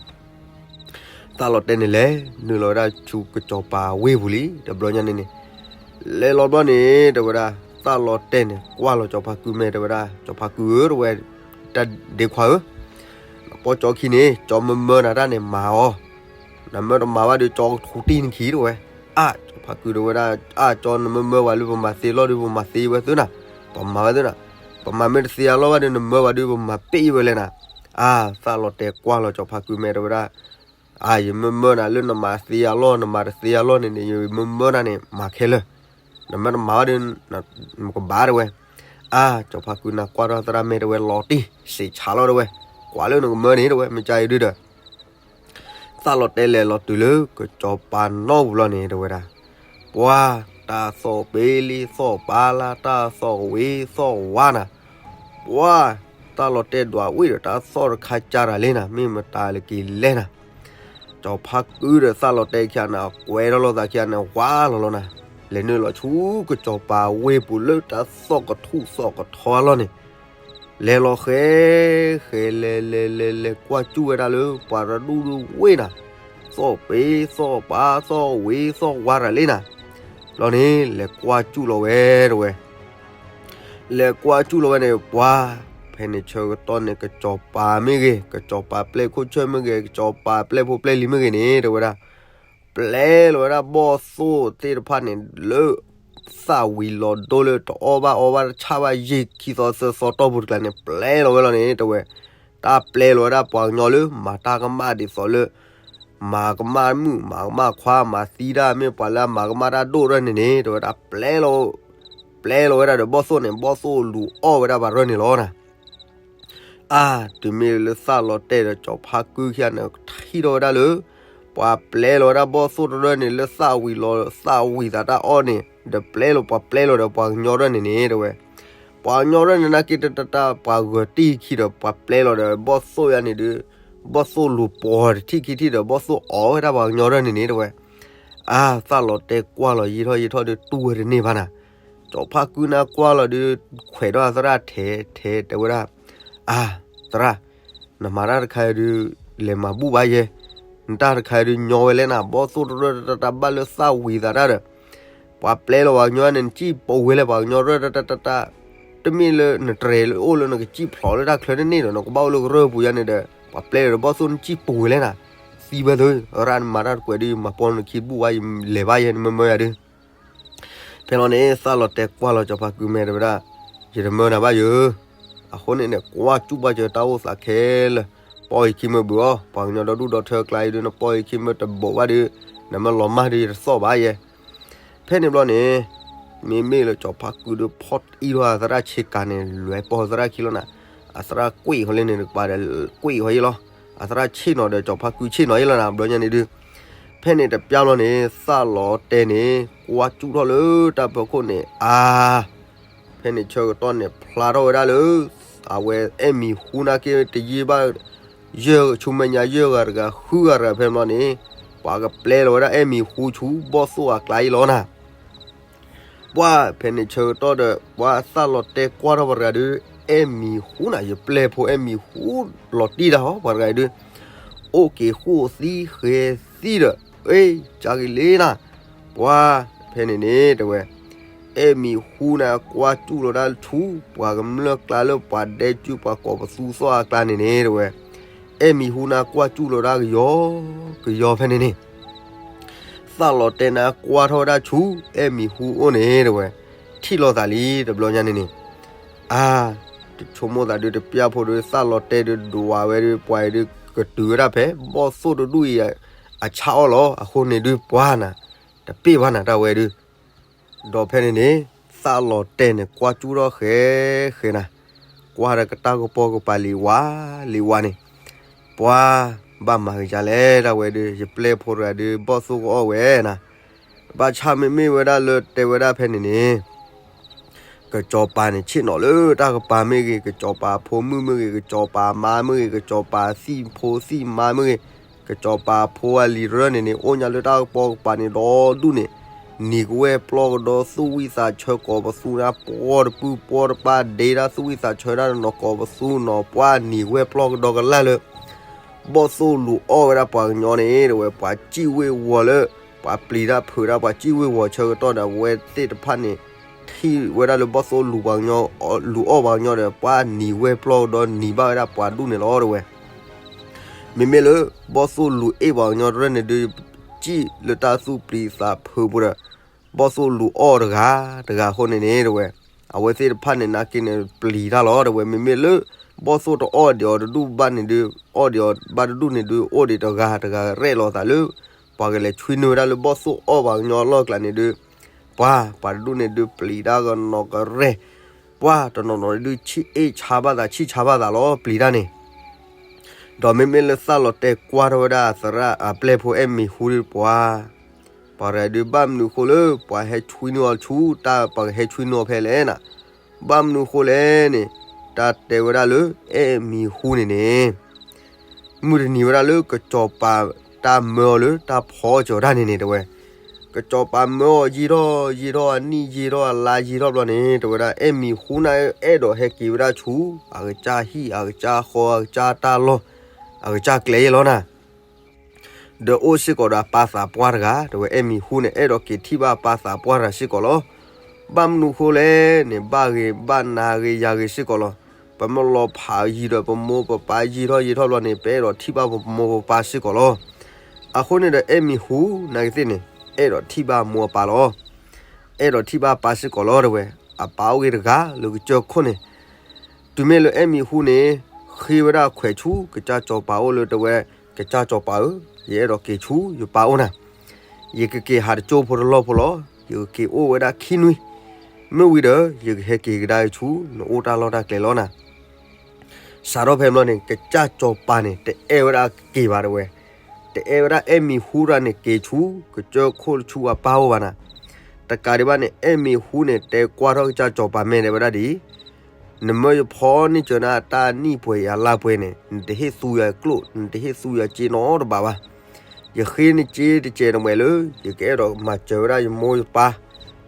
သၣ်လီၤတဲာ်န့ၣ်လဲၤနုာ်လီၤဝဲဒၣ်ဆူကစီၤပၤဝ့ၢ်ပူၤလံ တဘျီညါန့ၣ်န့ၣ်, လဲၤလီၤဘျီန့ၣ် တဲဝဲဒၣ် သၣ်လီၤတဲာ်န့ၣ် ကွၢ်လီၤစီၤဖါကုမဲာ် တဲဝဲဒၣ် စီၤဖါကုဧၢ တဲဝဲ, တၢ်ဒ့ခွါဧၢ, နပီကၠီခံန့ၣ် ကၠီမၢမၢနၤတၢ်န့ၣ် မၤအီၤ, နမၢတမၤဘၣ်ဒီး ကၠီကထူတံၢ်နခံ တဲဝဲ. အါ စီၤဖါကုဒုးဝဲဒၣ် အါ ကၠီနမၢမၢပှၤလၢပမၤသ့အလီၢ်ဒုး ပမၤသ့ဝဲသ့နၤ, ပမၤဝဲသ့နၤ, ပမၤမ့ၢ်တသ့အလီၢ်ဘၣ်ဒီး နမၢပှၤဒုး ပမၤပ့ၢ်ဝဲလဲၣ်နၤ. အါ သၣ်လီၤတဲာ်ကွၢ်လီၤစီၤဖါကုမဲာ် တဲဝဲဒၣ် အါ ယမၢမၢနၤလၢနမၤသ့အလီၢ် နမၤတသ့အလီၢ်န့ၣ်န့ၣ် ယမၢမၢနၤန့ၣ် မၤခဲလၢာ်, နမၢတမၤဘၣ်ဒီး နကဘၣ် တဲဝဲ. အါ စီၤဖါကုနၤကွၢ်ထီၣ်သရၣ်မဲာ် တဲဝဲ လီၤတံၢ် စံးဆါလီၤ တဲဝဲ, ကွၢ်လၢနကမၢန့ၣ် တဲဝဲ မ့ၢ်ကါအံၤဒုးဒီး သၣ်လီၤတဲာ်လဲၤလီၤတုၤလၢကစီၤပၤနီၣ်ပူၤလီၤန့ၣ် တဲဝဲဒၣ်, ပှၤ တၢ်သီၣ်ပ့လံသီၣ်ပၤလါ တၢ်သီၣ်ဝံၤသီၣ်ဝါနၤ, ပှၤ သၣ်လီၤတဲာ်ဒွးဝံၣ်ဒီး တၢ်သီၣ်တခါကၢ်တၢ်လံနၤ မ့ၢ်မတၤလၢက့ၤလဲၣ်နၤ. စီၤဖါကုဒီးသၣ်လီၤတဲာ်ခံဂၤန့ၣ် အကွဲထီၣ်လိာ်သးခံဂၤန့ၣ် ဝါလီၤလီၤနၤ, လဲၤနုာ်လီၤဆူကစီၤပၤဝ့ၢ်ပူၤလၢတၢ်သီၣ်ကထူၣ်သီၣ်ကထီအလီၢ်န့ၣ် လဲၤလီၤဃဲ ဃဲလဲၤလဲၤလဲၤလဲၤကွၢ်စူၣ်ဝဲဒၣ်လၢ ပှၤတဒူၣ်ဒုးဝ့ၢ်နၤ, သီၣ်ပ့သီၣ်ပၤသီၣ်ဝံၤသီၣ်ဝါတၢ်လံနၤ, ဘျီန့ၣ် လဲၤကွၢ်စူၣ်လီၤဝဲ တဲဝဲ လဲၤကွၢ်စူၣ်လီၤဝဲန့ၣ် ပှၤ ဖဲန့ၣ်ဆၢကတီၢ်န့ၣ် ကစီၤပၤမ့ၢ်ဂ့ၤ ကစီၤပၤပျဲၢ်ခိၣ်ဆၢၣ်မ့ၢ်ဂ့ၤ ကစီၤပၤပျဲၢ်ဖိပျဲၢ်လံၤမ့ၢ်ဂ့ၤန့ၣ် တဲဝဲဒၣ် ပျဲလီၤဝဲဒၣ်ဘီၣ်သိၣ်သ့ၣ်တဖၣ်န့ၣ် လၢ သၣ်ဝံၤလီၤဒိၣ်လၢတအီၣ်ဘၣ်အီဘၣ်တဆၣ်ဘၣ်ယံာ်ခံသီသၢသီတီၢ်ပူၤတကျါန့ၣ် ပျဲလီၤဝဲလီၤန့ၣ် တဲဝဲ, တၢ်ပျဲလီၤဝဲဒၣ်ပှၤကညီလၢ မၤတၢ်ကမၣ်ဒ်သိးလၢ မၤကမၣ်မုၣ် မၤကမၣ်ခွါ မၤသံတၢ် မ့ၢ်ပှၤလၢအမၤကမၣ်တၢ်ဒိၣ်ရၢၢ်န့ၣ်န့ၣ် တဲဝဲဒၣ် ပျဲလီၤဝဲဒၣ်ဒီးဘီၣ်သိၣ်န့ၣ် ဘီၣ်သိၣ်လူၤအီၣ်ဝဲဒၣ်ပှၤရၢၢ်န့ၣ်လီၤနၤ. အါ တုၤမ့ၢ်လၢသၣ်လီၤတဲာ်ဒီးစီၤဖါကုခံဂၤန့ၣ် ထံၣ်ထီၣ်ဝဲဒၣ်လၢ ပှၤပျဲလီၤဝဲဒၣ်ဘီၣ်သိၣ်တရၢၢ်န့ၣ် လၢသၣ်ဝံၤလီၤ သၣ်ဝံၤသးတၢ်အီၣ်န့ၣ် ဒီးပျဲလီၤ ပှၤပျဲလီၤဒီးပှၤကညီရၢၢ်န့ၣ်န့ၣ် တဲဝဲ ပှၤကညီရၢၢ်န့ၣ် နာ်က့တတၢ်ပှၤဂၢၤတံၢ်ခံဒီး ပှၤပျဲလီၤဒီးဘီၣ်သိၣ်ယါန့ၣ်ဒုး ဘီၣ်သိၣ်လူၤပိာ်တထံၣ်ခံထံၣ်ဒီး ဘီၣ်သိၣ်အီၣ်ဝဲဒၣ်ပှၤကညီရၢၢ်န့ၣ်န့ၣ် တဲဝဲ. အါ သၣ်လီၤတဲာ်ကွၢ်လီၤယံာ်ထီၣ်ယံာ်ထီၣ်ဒုး တူၢ်ဝဲတန့ၢ်ဘၣ်နၤ. စီၤဖါကုနၤကွၢ်လီၤဒုး ခွဲးထီၣ်သရၣ်ထဲထဲ တဲဝဲဒၣ်, အါ သရၣ် နမၤတၢ်တခါအံၤဒုး လဲၤမၤဘူၣ်ဘၣ်ယဲ, နတၢ်တခါအံၤဒုး ညီဝဲလဲၣ်နၤ ဘီၣ်သိၣ်တရၢၢ်တၢ်တၢ်ဘၣ်လၢသၣ်ဝံၤသးတၢ်ဒီး ပှၤပျဲလီၤပှၤကညီန့ၣ် နစံၣ်ပဝဲလဲၣ် ပှၤကညီရၢၢ်တၢ်တၢ်တၢ်တၢ်, တမ့ၢ်လၢနတြဲၤလၢအိၣ်လၢနကစံၣ်ဖျိးလၢတၢ်ချၢတန့ၢ်ဒီး နကဘၣ်အိၣ်လၢကရၢၢ်ပူၤယါန့ၣ်ဒီး ပှၤပျဲလီၤဒီးဘီၣ်သိၣ်နစံၣ်ပဝဲလဲၣ်နၤ, သံဝဲသု, ရၣ်နမၤတၢ်တကွဲးဒုး မၤပီနခံဘူၣ်ဝါ ယလဲၤဘၣ်ယဲ နမၢမၢယၤဒုး ဖဲလီၤန့ၣ် သၣ်လီၤတဲကွၢ်လီၤကၠီၤဖါကုမဲာ်တဲဝဲဒၣ်, ယတမၢနၤဘၣ်ယၤ, အဃိန့ၣ်န့ၣ် ကွၢ်စူၣ်ဘၣ်စၢၤတၢ်အိၣ်သးခဲလၢာ်, ပီၢ်ယခံမၢဘုးအီၤ, ပှၤကညီဒီဒူၣ်ဒီထၢအကျါအံၤဒုး နပီၢ်ယခံမၢတဘိးဘၣ်ဒီး နမၢလီၤမၢ်ဒုးယတသီၣ်ဘၣ်ယဲ. ဖဲန့ၣ်ဘျီန့ၣ် မ့မ့ၢ်လၢကၠီၤဖါကုဒီးဖီၣ်အံၣ်ထီၣ်အသရၣ်ဆ့ကၤန့ၣ် လဲၤပိာ်သရၣ်ခံလီၤနၤ, အသရၣ်ကွံာ်ဃီလၢန့ၣ်တကပၤဒီး ကွံာ်ဃီယဲလီၤ, အသရၣ်ဆ့ၣ်နီၤဒီးကၠီၤဖါကုဆ့ၣ်နီၤယဲလီၤနၤ ဘျီညါန့ၣ်ဒုး, ဖဲန့ၣ်တပျၢ်ဘျီန့ၣ် သၣ်လီၤတဲန့ၣ် ကွၢ်စူၣ်ထီၣ်လၢတၢ်ဖီခိၣ်န့ၣ် အါ ဖဲန့ၣ်ဆၢကတီၢ်န့ၣ် ဖျါထီၣ်ဝဲဒၣ်လၢ အဝဲအဲၣ်မံၤဟူနာ်က့တယံာ်ဘၣ် ယဲၢ်ဆူမဲာ်ညါယဲၢ်ဂၤတဂၤဃုဂၤတဂၤဖဲန့ၣ်ဘျီန့ၣ် ပှၤကပျဲလီၤဝဲဒၣ်အဲၣ်မံၤဟူဆူဘီၣ်သိၣ်အကျါအံၤလီၤနၤ. ပှၤဖဲန့ၣ်ဆၢကတီၢ်ဒီး ပှၤသၣ်လီၤတဲကွၢ်ထီၣ်ပှၤတဂၤဒုး အဲၣ်မံၤဟူနၤ ယပျဲၢ်ဖိအဲၣ်မံၤဟူလီၤတံၢ်တၢ်ဟီ ပှၤတဂၤအံၤဒုး အိၣ်က့ၤဃိၣ်သံဃဲၤသံဒီး အ့ ကၢ်က့ၤလံနၤ. ပှၤဖဲန့ၣ်န့ၣ် တဲဝဲ အဲၣ်မံၤဟူနၤကွၢ်စူၣ်လီၤဒၣ်ဆူ ပှၤကမျၢၢ်ကျါလၢပှၤဒဲကၠူပှၤကိးပသူသီၣ်အကျါန့ၣ်န့ၣ် တဲဝဲ အဲၣ်မံၤဟူနၤကွၢ်စူၣ်လီၤဒၣ်ကယီကယီဖဲန့ၣ်န့ၣ် သၣ်လီၤတဲနၤကွၢ်ထီၣ်ဝဲဒၣ်ဆူ အဲၣ်မံၤဟူအိၣ်န့ၣ် တဲဝဲ ထံၣ်လိာ်သးလံတဘျီညါန့ၣ်န့ၣ် အါ တဆိကမိၣ်သးဒုးတပျၢ်ဖိဒုး သၣ်လီၤတဲဒုးဒွးဝဲဒုး ပှၤအံၤဒုးကတုၤဝဲဒၣ်ဖဲ ဘီၣ်သိၣ်တဒူၣ်အံၤ အဆၣ်အီၣ်လီၤ. အဃိန့ၣ်ဒုးပှၤနၤ တပ့ၢ်ဘၣ်နၤတၢ်ဝဲဒုး ဒီးဖဲန့ၣ်န့ၣ် သၣ်လီၤတဲန့ၣ် ကွၢ်စူၣ်ထီၣ်ဃဲဃဲနၤ, ကွၢ်ဒီးကတၢ်ကပီၤကပၤလံၤဝါလံၤဝါန့ၣ်, ပှၤဘၣ်မၤက့ၤကလဲၣ် တၢ်ဝဲဒုး ယပျဲၢ်ဖိတဂၤဒုး ဘီၣ်သိၣ်ကအီၣ်ဝဲနၤ, ဘၣ်ဆၣ်မ့မ့ၢ်ဝဲဒၣ်လၢတဲဝဲဒၣ်ဖဲန့ၣ်န့ၣ် ကစီၤပၤန့ၣ် ဆ့ၣ်နီၤလၢတၢ်ကပၤမ့ၢ်ဂ့ၤ, ကစီၤပၤဖိမုၣ်မ့ၢ်ဂ့ၤ, ကစီၤပၤမါမ့ၢ်ဂ့ၤ, ကစီၤပၤသံၣ်ဖိသံၣ်မါမ့ၢ်ဂ့ၤ, ကစီၤပၤဖိအလံၤရၢၢ်န့ၣ်န့ၣ် အိၣ်ညါလၢတၢ်ကပီၤကပၤန့ၣ်ဒီဒူၣ်န့ၣ်, နံၤကဝဲၢ်ပျီၢ်ကဒီသူၣ်ဝံၣ်သးဆၢကိးပသူနၤ ပှီၢ်တပုၢ်ပှီၢ်တပၢ် ဒ့တၢ်သူၣ်ဝံၣ်သးဆၢဒၣ်နီၢ်ကိးပသူနီၤ ပှၤနံၤကဝဲၢ်ပျီၢ်ကဒီကလၢ်လၢ ဘီၣ်သိၣ်လူၤအီၣ်ဝဲဒၣ်ပှၤကညီန့ၣ် တဲဝဲ ပှၤစံၣ်ဝ့ၢ်ဝီၤလၢ ပှၤပျံၤတၢ်ဖုးတၢ်ပှၤစံၣ်ဝ့ၢ်ဝီၤဆၢကတီၢ်ဒီး အဝဲသ့ၣ်တဖၣ်န့ၣ် ထံၣ်ဝဲဒၣ်လၢဘီၣ်သိၣ်လူၤပှၤကညီ လူၤအီၣ်ပှၤကညီဒီး ပှၤနံၤဝဲၢ်ပျီၢ်ကဒီနံၤဘၣ်ဝဲဒၣ်ပှၤဒူၣ်န့ၣ်လီၤ တဲဝဲ. မ့မ့ၢ်လၢ ဘီၣ်သိၣ်လူၤအ့ၣ်ပှၤကညီတရၢၢ်န့ၣ်ဒုး စံၣ်လၢတၢ်သူၣ်ပျံၤသးဖုးပူၤဒီး ဘီၣ်သိၣ်လူၤအီၣ်တဂၤတဂၤအဃိန့ၣ်န့ၣ် တဲဝဲ အဝဲသ့ၣ်တဖၣ်န့ၣ် နာ်က့န့ၣ် ပျံၤတၢ်လီၤ တဲဝဲ. မ့မ့ၢ်လၢ ဘီၣ်သိၣ်တအီၣ်ဒံးအီၤတဒူၣ်ဘၣ်န့ၣ်ဒုး အီၣ်ဒံးအီၤဘၣ်တဒူၣ်န့ၣ်ဒုး အိၣ်ဒံးတဂၤတဂၤရဲၣ်လီၤသးလၢ ပှၤကလဲၤဆွံနုာ်ဝဲဒၣ်လၢဘီၣ်သိၣ်အီၣ်ပှၤကညီအလီၢ်ကျါန့ၣ်ဒုး ပှၤ ပှၤတဒူၣ်န့ၣ်ဒုး ပျံၤတၢ်ကနီၤကရဲၣ်, ပှၤတနီၤနီၤဒုး ဆံၣ်အ့ၣ်ဆါဘၣ်သး ဆံၣ်ဆါဘၣ်သးလီၤ ပျံၤတၢ်န့ၣ် ဒီးမ့မ့ၢ်လၢသၣ်လီၤတဲာ်ကွၢ်ထီၣ်ဝဲဒၣ်အသရၣ်အပျဲၢ်ဖိအဲၣ်မံၤဟူဒုးပှၤ, ပှၤတဂၤဒုး ဘၣ်မနုၤဃိလၢ ပှၤဟဲဆွံနုာ်အီၤဆူတၢ် ပှၤကဟဲဆွံနုာ်အီၤဖဲလဲၣ်နၤ, ဘၣ်မနုၤဃိလဲၣ်န့ၣ် တၢ်တဲဝဲဒၣ်လၢ အဲၣ်မံၤဟူန့ၣ်န့ၣ် မုၢ်တနံၤဝဲဒၣ်လၢကစီၤပၤတၢ်မၢအီၤလၢတၢ်ဖီအီၣ်ကၠီၤတၢ်န့ၣ်န့ၣ် တဲဝဲ, ကစီၤပၤမၢအီၤယံာ်ထီၣ်ယံာ်ထီၣ် အနံၣ်ယံာ်ထီၣ်အလါယံာ်ထီၣ်ဘျီန့ၣ် တဲဝဲဒၣ် အဲၣ်မံၤဟူန့ၣ် အဲၣ်ဒိးဟဲက့ၤဝဲဒၣ်ဆူ အကစၢ်ဟံၣ် အကစၢ်ဃီ အကစၢ်တၢ်လီၢ် အကစၢ်ကျဲယဲလီၤနၤ ဒီးအိၣ်စ့ၢ်ကီးဒီးအပၢ်သးပှၢ်တဂၤ တဲဝဲ အဲၣ်မံၤဟူန့ၣ် အဲၣ်ဒိးက့ၤထံၣ်ဘၣ်အပၢ်သးပှၢ်တဂၤစ့ၢ်ကီးလီၤ. ဘၣ်မနုၤဃိလဲၣ်န့ၣ် ဘၣ်ဂ့ၤဘၣ်နၤဂ့ၤယၤဂ့ၤစ့ၢ်ကီးလီၤ. ပမ့ၢ်လီၤဖးယံၤဒီးပမိၢ်ပပၢ်ယံာ်ထီၣ်ယံာ်ထီၣ်ဘျီန့ၣ် ပအဲၣ်ဒိးထံၣ်ဘၣ်ပမိၢ်ပပၢ်စ့ၢ်ကီးလီၤ. အဃိန့ၣ်ဒီး အဲၣ်မံၤဟူနာ်က့သ့ၣ်န့ၣ် အဲၣ်ဒိးထံၣ်ဘၣ်မိၢ်အပၢ်လီၤ. အဲၣ်ဒိးထံၣ်ဘၣ်ပၢ်စ့ၢ်ကီးလီၤ တဲဝဲ. အပၢ်အိၣ်ဂ့ၤတဂၤလၢကစၢၢ်ခိၣ်န့ၣ် တုၤမ့ၢ်လၢအဲၣ်မံၤဟူန့ၣ် ဃ့ဝဲဒၣ်ခွဲးဆူ ကစၢ်စီၤပၤအိၣ်လၢတဲဝဲ, ကစၢ်စီၤပၤဧၢ, ယအဲၣ်ဒိးက့ၤဆူယပၢ်အိၣ်နၤ. ယကက့ၤဟးတကၠိဖိတလီၢ်ဖိလီၤ. ယကက့ၤအိၣ်ဝဲဒၣ်ခံနွံ. မ့ၢ်ဝံၤဒီး ယကဟဲက့ၤကဒါက့ၤဆူ နအိၣ်တၢ်လီၢ်တၢ်ကျဲလီၤနၤ. စးထီၣ်ဖဲဘျီန့ၣ် ကစၢ်စီၤပၤန့ၣ် တအဲၣ်ဝဲဒၣ်က့ၤဘၣ်တဲဝဲ. တအဲၣ်ဝဲဒၣ်အဲၣ်မံၤဟူတဂၤန့ၣ် က့ၤဆူ ကစၢၢ်ခိၣ်ဆူအပၢ်အိၣ်ဘၣ်နၤ. တကးဒံးဘၣ်န့ၣ် အဲၣ်မံၤဟူန့ၣ် တဲကွၢ်ထီၣ်ကစၢ်စီၤပၤမဲာ်တဲဝဲဒၣ်ဒ်အံၤ, နမၢယဖီန့ၢ်စၢၤနၤတၢ်နံၣ်ပှဲၤအလါပှဲၤန့ၣ် နတဟ့ၣ်သူယၤကျိၣ် နတဟ့ၣ်သူယၤစ့နီတဘးဘၣ်. ယဃ့နစ့တစဲးတမှဲၤလၢ ယကအဲၣ်ဒိးမၤစၢၤဝဲဒၣ်ယမိၢ်ယပၢ်,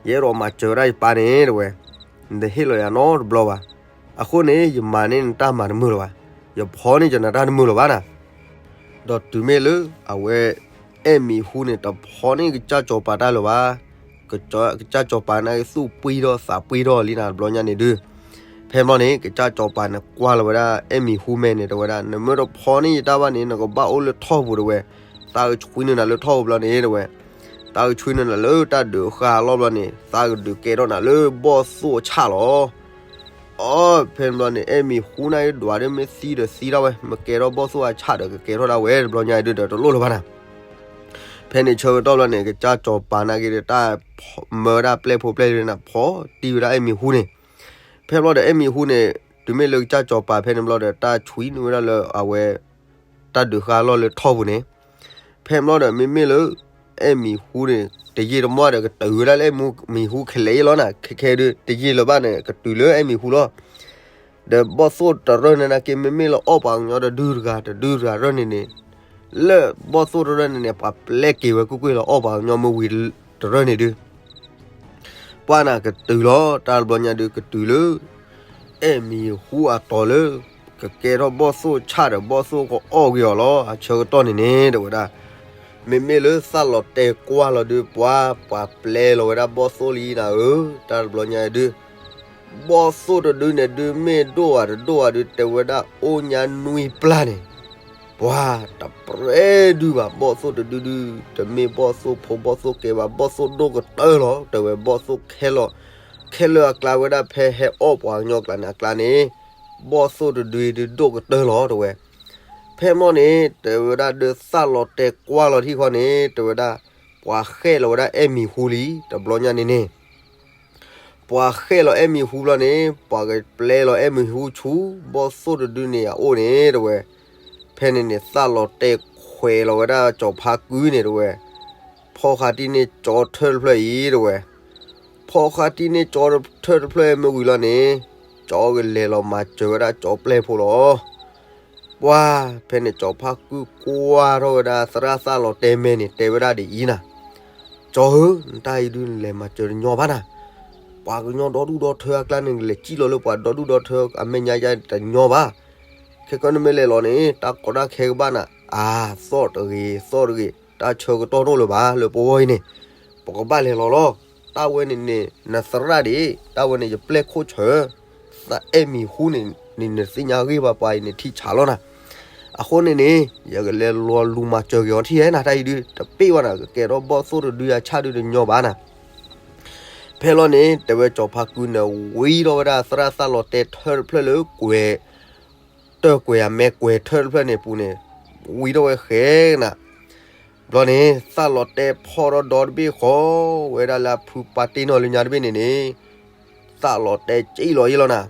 ယအဲၣ်ဒိးမၤစၢၤဝဲဒၣ်ယပၢ်န့ၣ်တဲဝဲ, နတဟ့ၣ်လီၤယၤနီတဘျီဘၣ်. အဃိန့ၣ် ယမၤန့ၢ်နတၢ်မၤတမုာ်လၢၤဘၣ်, ယဖီန့ၢ်စၢၤနၤတၢ်တမုာ်လၢၤဘၣ်နၤ. ဒီးတုၤမ့ၢ်လၢအဝဲ အဲၣ်မံၤဟူန့ၣ် တဖီန့ၢ်ကစၢ်စီၤပၤတၢ်လၢၤဘၣ်. ကစၢ်စီၤပၤန့ၣ်သူၣ်ပှံထီၣ်သးပှံထီၣ်လံနၤ တဘျီညါန့ၣ်ဒုး. ဖဲဘျီန့ၣ် ကစၢ်စီၤပၤန့ၣ်ကွၢ်လီၤဝဲဒၣ်အဲၣ်မံၤဟူမဲာ်န့ၣ် တဲဝဲဒၣ် နမ့ၢ်တဖီန့ၢ်ယတၢ်ဘၣ်န့ၣ် နကဘၣ်အိၣ်လၢထီၣ်ပူၤတဲဝဲ, သးကဆှံနုာ်နၤလၢထီၣ်ပူၤဘျီန့ၣ်တဲဝဲ, သးကဆှံနုာ်နၤလၢတၢ်ဒုးဃာ်အလီၢ်ဘျီန့ၣ် သးကဒုးကဲထီၣ်နၤလၢဘီၣ်သိၣ်အဆၣ်လီၤ. အီ, ဖဲန့ၣ်ဘျီန့ၣ် အဲၣ်မံၤဟူန့ၣ်ဒွးဒီး မ့ၢ်သံဒီးသံဒၣ်ဝဲ, မ့ၢ်ကဲထီၣ်ဘီၣ်သိၣ်အဆၣ်ဒီးကကဲထီၣ်ဒၣ်ဝဲ တဘျီညါဒုးဒီးတလိၣ်လၢၤဘၣ်နၤ. ဖဲန့ၣ်ဆၢကတီၢ်ဘျီန့ၣ် ကစၢ်စီၤပၤနာ်က့ဒီးတၢ်မၢဝဲဒၣ်ပျဲၢ်ဖိပျဲၢ်လံၤန့ၣ် ဖီတံၢ်ဝဲဒၣ်အဲၣ်မံၤဟူန့ၣ်. ဖဲဘျီဒီးအဲၣ်မံၤဟူန့ၣ် တုၤမ့ၢ်လၢကစၢ်စီၤပၤဖဲန့ၣ်ဘျီဒီး တၢ်ဆှံနုာ်ဝဲဒၣ်လၢအဝဲ တၢ်ဒုးဃာ်အလီၢ်လၢထီၣ်ပူၤန့ၣ်. ဖဲန့ၣ်ဘျီဒီး မ့မ့ၢ်လၢ အဲၣ်မံၤဟူန့ၣ် တယံာ်တမီၢ်ဒီး ကတုၤဝဲဒၣ်လၢအဲၣ်မံၤဟူခဲလၢာ်လီၤနၤ. ခဲခဲဒုး တယံာ်လၢၤဘၣ်န့ၣ် ကတုၤလၢအဲၣ်မံၤဟူလီၤ. ဒီးဘီၣ်သိၣ်တရၢၢ်န့ၣ်နာ်က့ မ့မ့ၢ်လၢအီၣ်ပှၤကညီတဒုတဂၤ တဒုတဂၤရၢၢ်န့ၣ်န့ၣ်, လၢဘီၣ်သိၣ်တရၢၢ်န့ၣ်န့ၣ် ပှၤပျဲက့ၤဝဲကွ့ၢ်ကွ့ၢ်လၢအီၣ်ပှၤကညီမ့ၢ်ဝံၤတရၢၢ်န့ၣ်ဒုး ပှၤန့ၣ်ကတုၤလီၤ တၢ်တဘျီညါဒုး ကတုၤလၢ အဲၣ်မံၤဟူအတီၤလၢ ကကဲထီၣ်ဘီၣ်သိၣ်ဆၣ်ဒီး ဘီၣ်သိၣ်ကအီၣ်က့ၤအီၤလီၤ အဆၢကတီၢ်န့ၣ်န့ၣ် တဲဝဲဒၣ်. မ့မ့ၢ်လၢသၣ်လီၤတဲာ်ကွၢ်လီၤဒုး ပှၤ ပှၤပျဲလီၤဝဲဒၣ်ဘီၣ်သိၣ်လံနၤဧၢ, တၢ်တဘျီညါဒုး ဘီၣ်သိၣ်တဒုန့ၣ်ဒုး မ့ၢ်ဒိၣ်ဧါတဒိၣ်ဧါဒုး တဲဝဲဒၣ်အိၣ်ညါနွံပျၢ်န့ၣ်, ပှၤတပြဲဒုးဘၣ် ဘီၣ်သိၣ်တဒုဒုး တမ့ၢ်ဘီၣ်သိၣ်ဖိဘီၣ်သိၣ်ကဲဘၣ် ဘီၣ်သိၣ်ဒိၣ်ကတၢၢ်လီၤ တဲဝဲ ဘီၣ်သိၣ်ခဲလၢာ်, ခဲလၢာ်အကျါဝဲဒၣ်ဖဲဟဲအီၣ်ပှၤကညီကျါန့ၣ်အကျါန့ၣ်, ဘီၣ်သိၣ်တဒုဒုးဒိၣ်ကတၢၢ်လီၤ တဲဝဲ. ဖဲမီၢ်န့ၣ် တဲဝဲဒၣ်ဒီးသၣ်လီၤတဲာ်ကွၢ်လီၤထံၣ်ဃီန့ၣ် တဲဝဲဒၣ်, ပှၤဃဲၣ်လီၤဝဲဒၣ်အဲၣ်မံၤဟူလံ တဘျီညါန့ၣ်န့ၣ် ပှၤဃဲၣ်လီၤအဲၣ်မံၤဟူဘျီန့ၣ် ပှၤကပျဲလီၤအဲၣ်မံၤဟူဆူ ဘီၣ်သိၣ်တဒုန့ၣ်အအိၣ်န့ၣ် တဲဝဲ. ဖဲန့ၣ်န့ၣ် သၣ်လီၤတဲာ်ခွဲးလီၤဝဲဒၣ်စီၤဖါကုန့ၣ် တဲဝဲ, ဖီၣ်ဃာ်တံၢ်န့ၢ်ကၠီထၢၣ်တဖျၢၣ်အံၤ တဲဝဲ, ဖီၣ်ဃာ်တံၢ်န့ၢ်ကၠီထၢၣ်တဖျၢၣ်မ့ၢ်ဝံၤလီၤန့ၣ်, ကၠီကလဲၤလီၤမၤစၢၤဝဲဒၣ်ကၠီပျဲၢ်ဖိလီၤ ပှၤ, ဖဲန့ၣ်စီၤဖါကုကွၢ်ထီၣ်ဝဲဒၣ်သရၣ်သၣ်လီၤတဲာ်မဲာ်န့ၣ် တဲဝဲဒၣ်ဒ်အံၤနၤ, ကၠီဧၢ, နတၢ်အံၤဒုးနလဲၤမၤစၢၤတညီဘၣ်နၤ, ပှၤကညီဒီဒူၣ်ဒီထၢအကျါန့ၣ် နလဲၤစံၣ်လီၤလၢပှၤဒီဒူၣ်ဒီထၢအမဲာ်ညါယါတညီဘၣ်, ခဲကနံၣ်မ့ၢ်လဲၤလီၤန့ၣ် တၢ်ကီတၢ်ခဲကဘၣ်နၤ, အါ, သီၣ်တဂ့ၤ, သီၣ်တဂ့ၤ, တၢ်ဆၢကတီၢ်တအိၣ်လၢၤဘၣ် လၢပဂီၢ်အံၤန့ၣ်, ပကဘၣ်လဲၤလီၤလီၤ, တၢ်ဝဲန့ၣ်န့ၣ် နသရၣ်ဒၣ်, တၢ်ဝဲန့ၣ် ယပျဲၢ်ခိၣ်ဆၢ, သးအဲၣ်မံၤဟူန့ၣ် နသ့ၣ်ညါဂ့ၢ်ဘၣ်ပှၤအံၤန့ၣ်ထံဆးလီၤနၤ, အဃိန့ၣ်န့ၣ် ယကလဲၤလီၤလူၤမၤစၢၤက့ၤအီၤထံၣ်ဧဲနၤ, တၢ်အံၤဒုး တပ့ၢ်ဘၣ်နၤ, ကကဲထီၣ်ဘီၣ်သိၣ်တဒုအဆၣ်ဒုးတညီဘၣ်နၤ ဖဲလီၤန့ၣ် တဲဝဲစီၤဖါကုန့ၣ် ဝံထီၣ်ဝဲဒၣ်သရၣ်သၣ်လီၤတဲာ်ထၢၣ်တဖျၢၣ်လၢကွဲၤ, တၢၢ်ကွဲၤအမဲကွဲၤထၢၣ်တဖျၢၣ်န့ၣ်ပူၤန့ၣ်, ဝံထီၣ်ဝဲဃဲနၤ, ဘျီန့ၣ် သၣ်လီၤတဲာ်ဖီၣ်ထီၣ်ဒီတဘ့ၣ်ဃီဝဲဒၣ်လၢအဖုပာ်တ့ၢ်နီၢ်လၢညါတဘ့ၣ်န့ၣ်န့ၣ်, သၣ်လီၤတဲာ်စံၣ်လီၤယ့ၣ်လီၤနၤ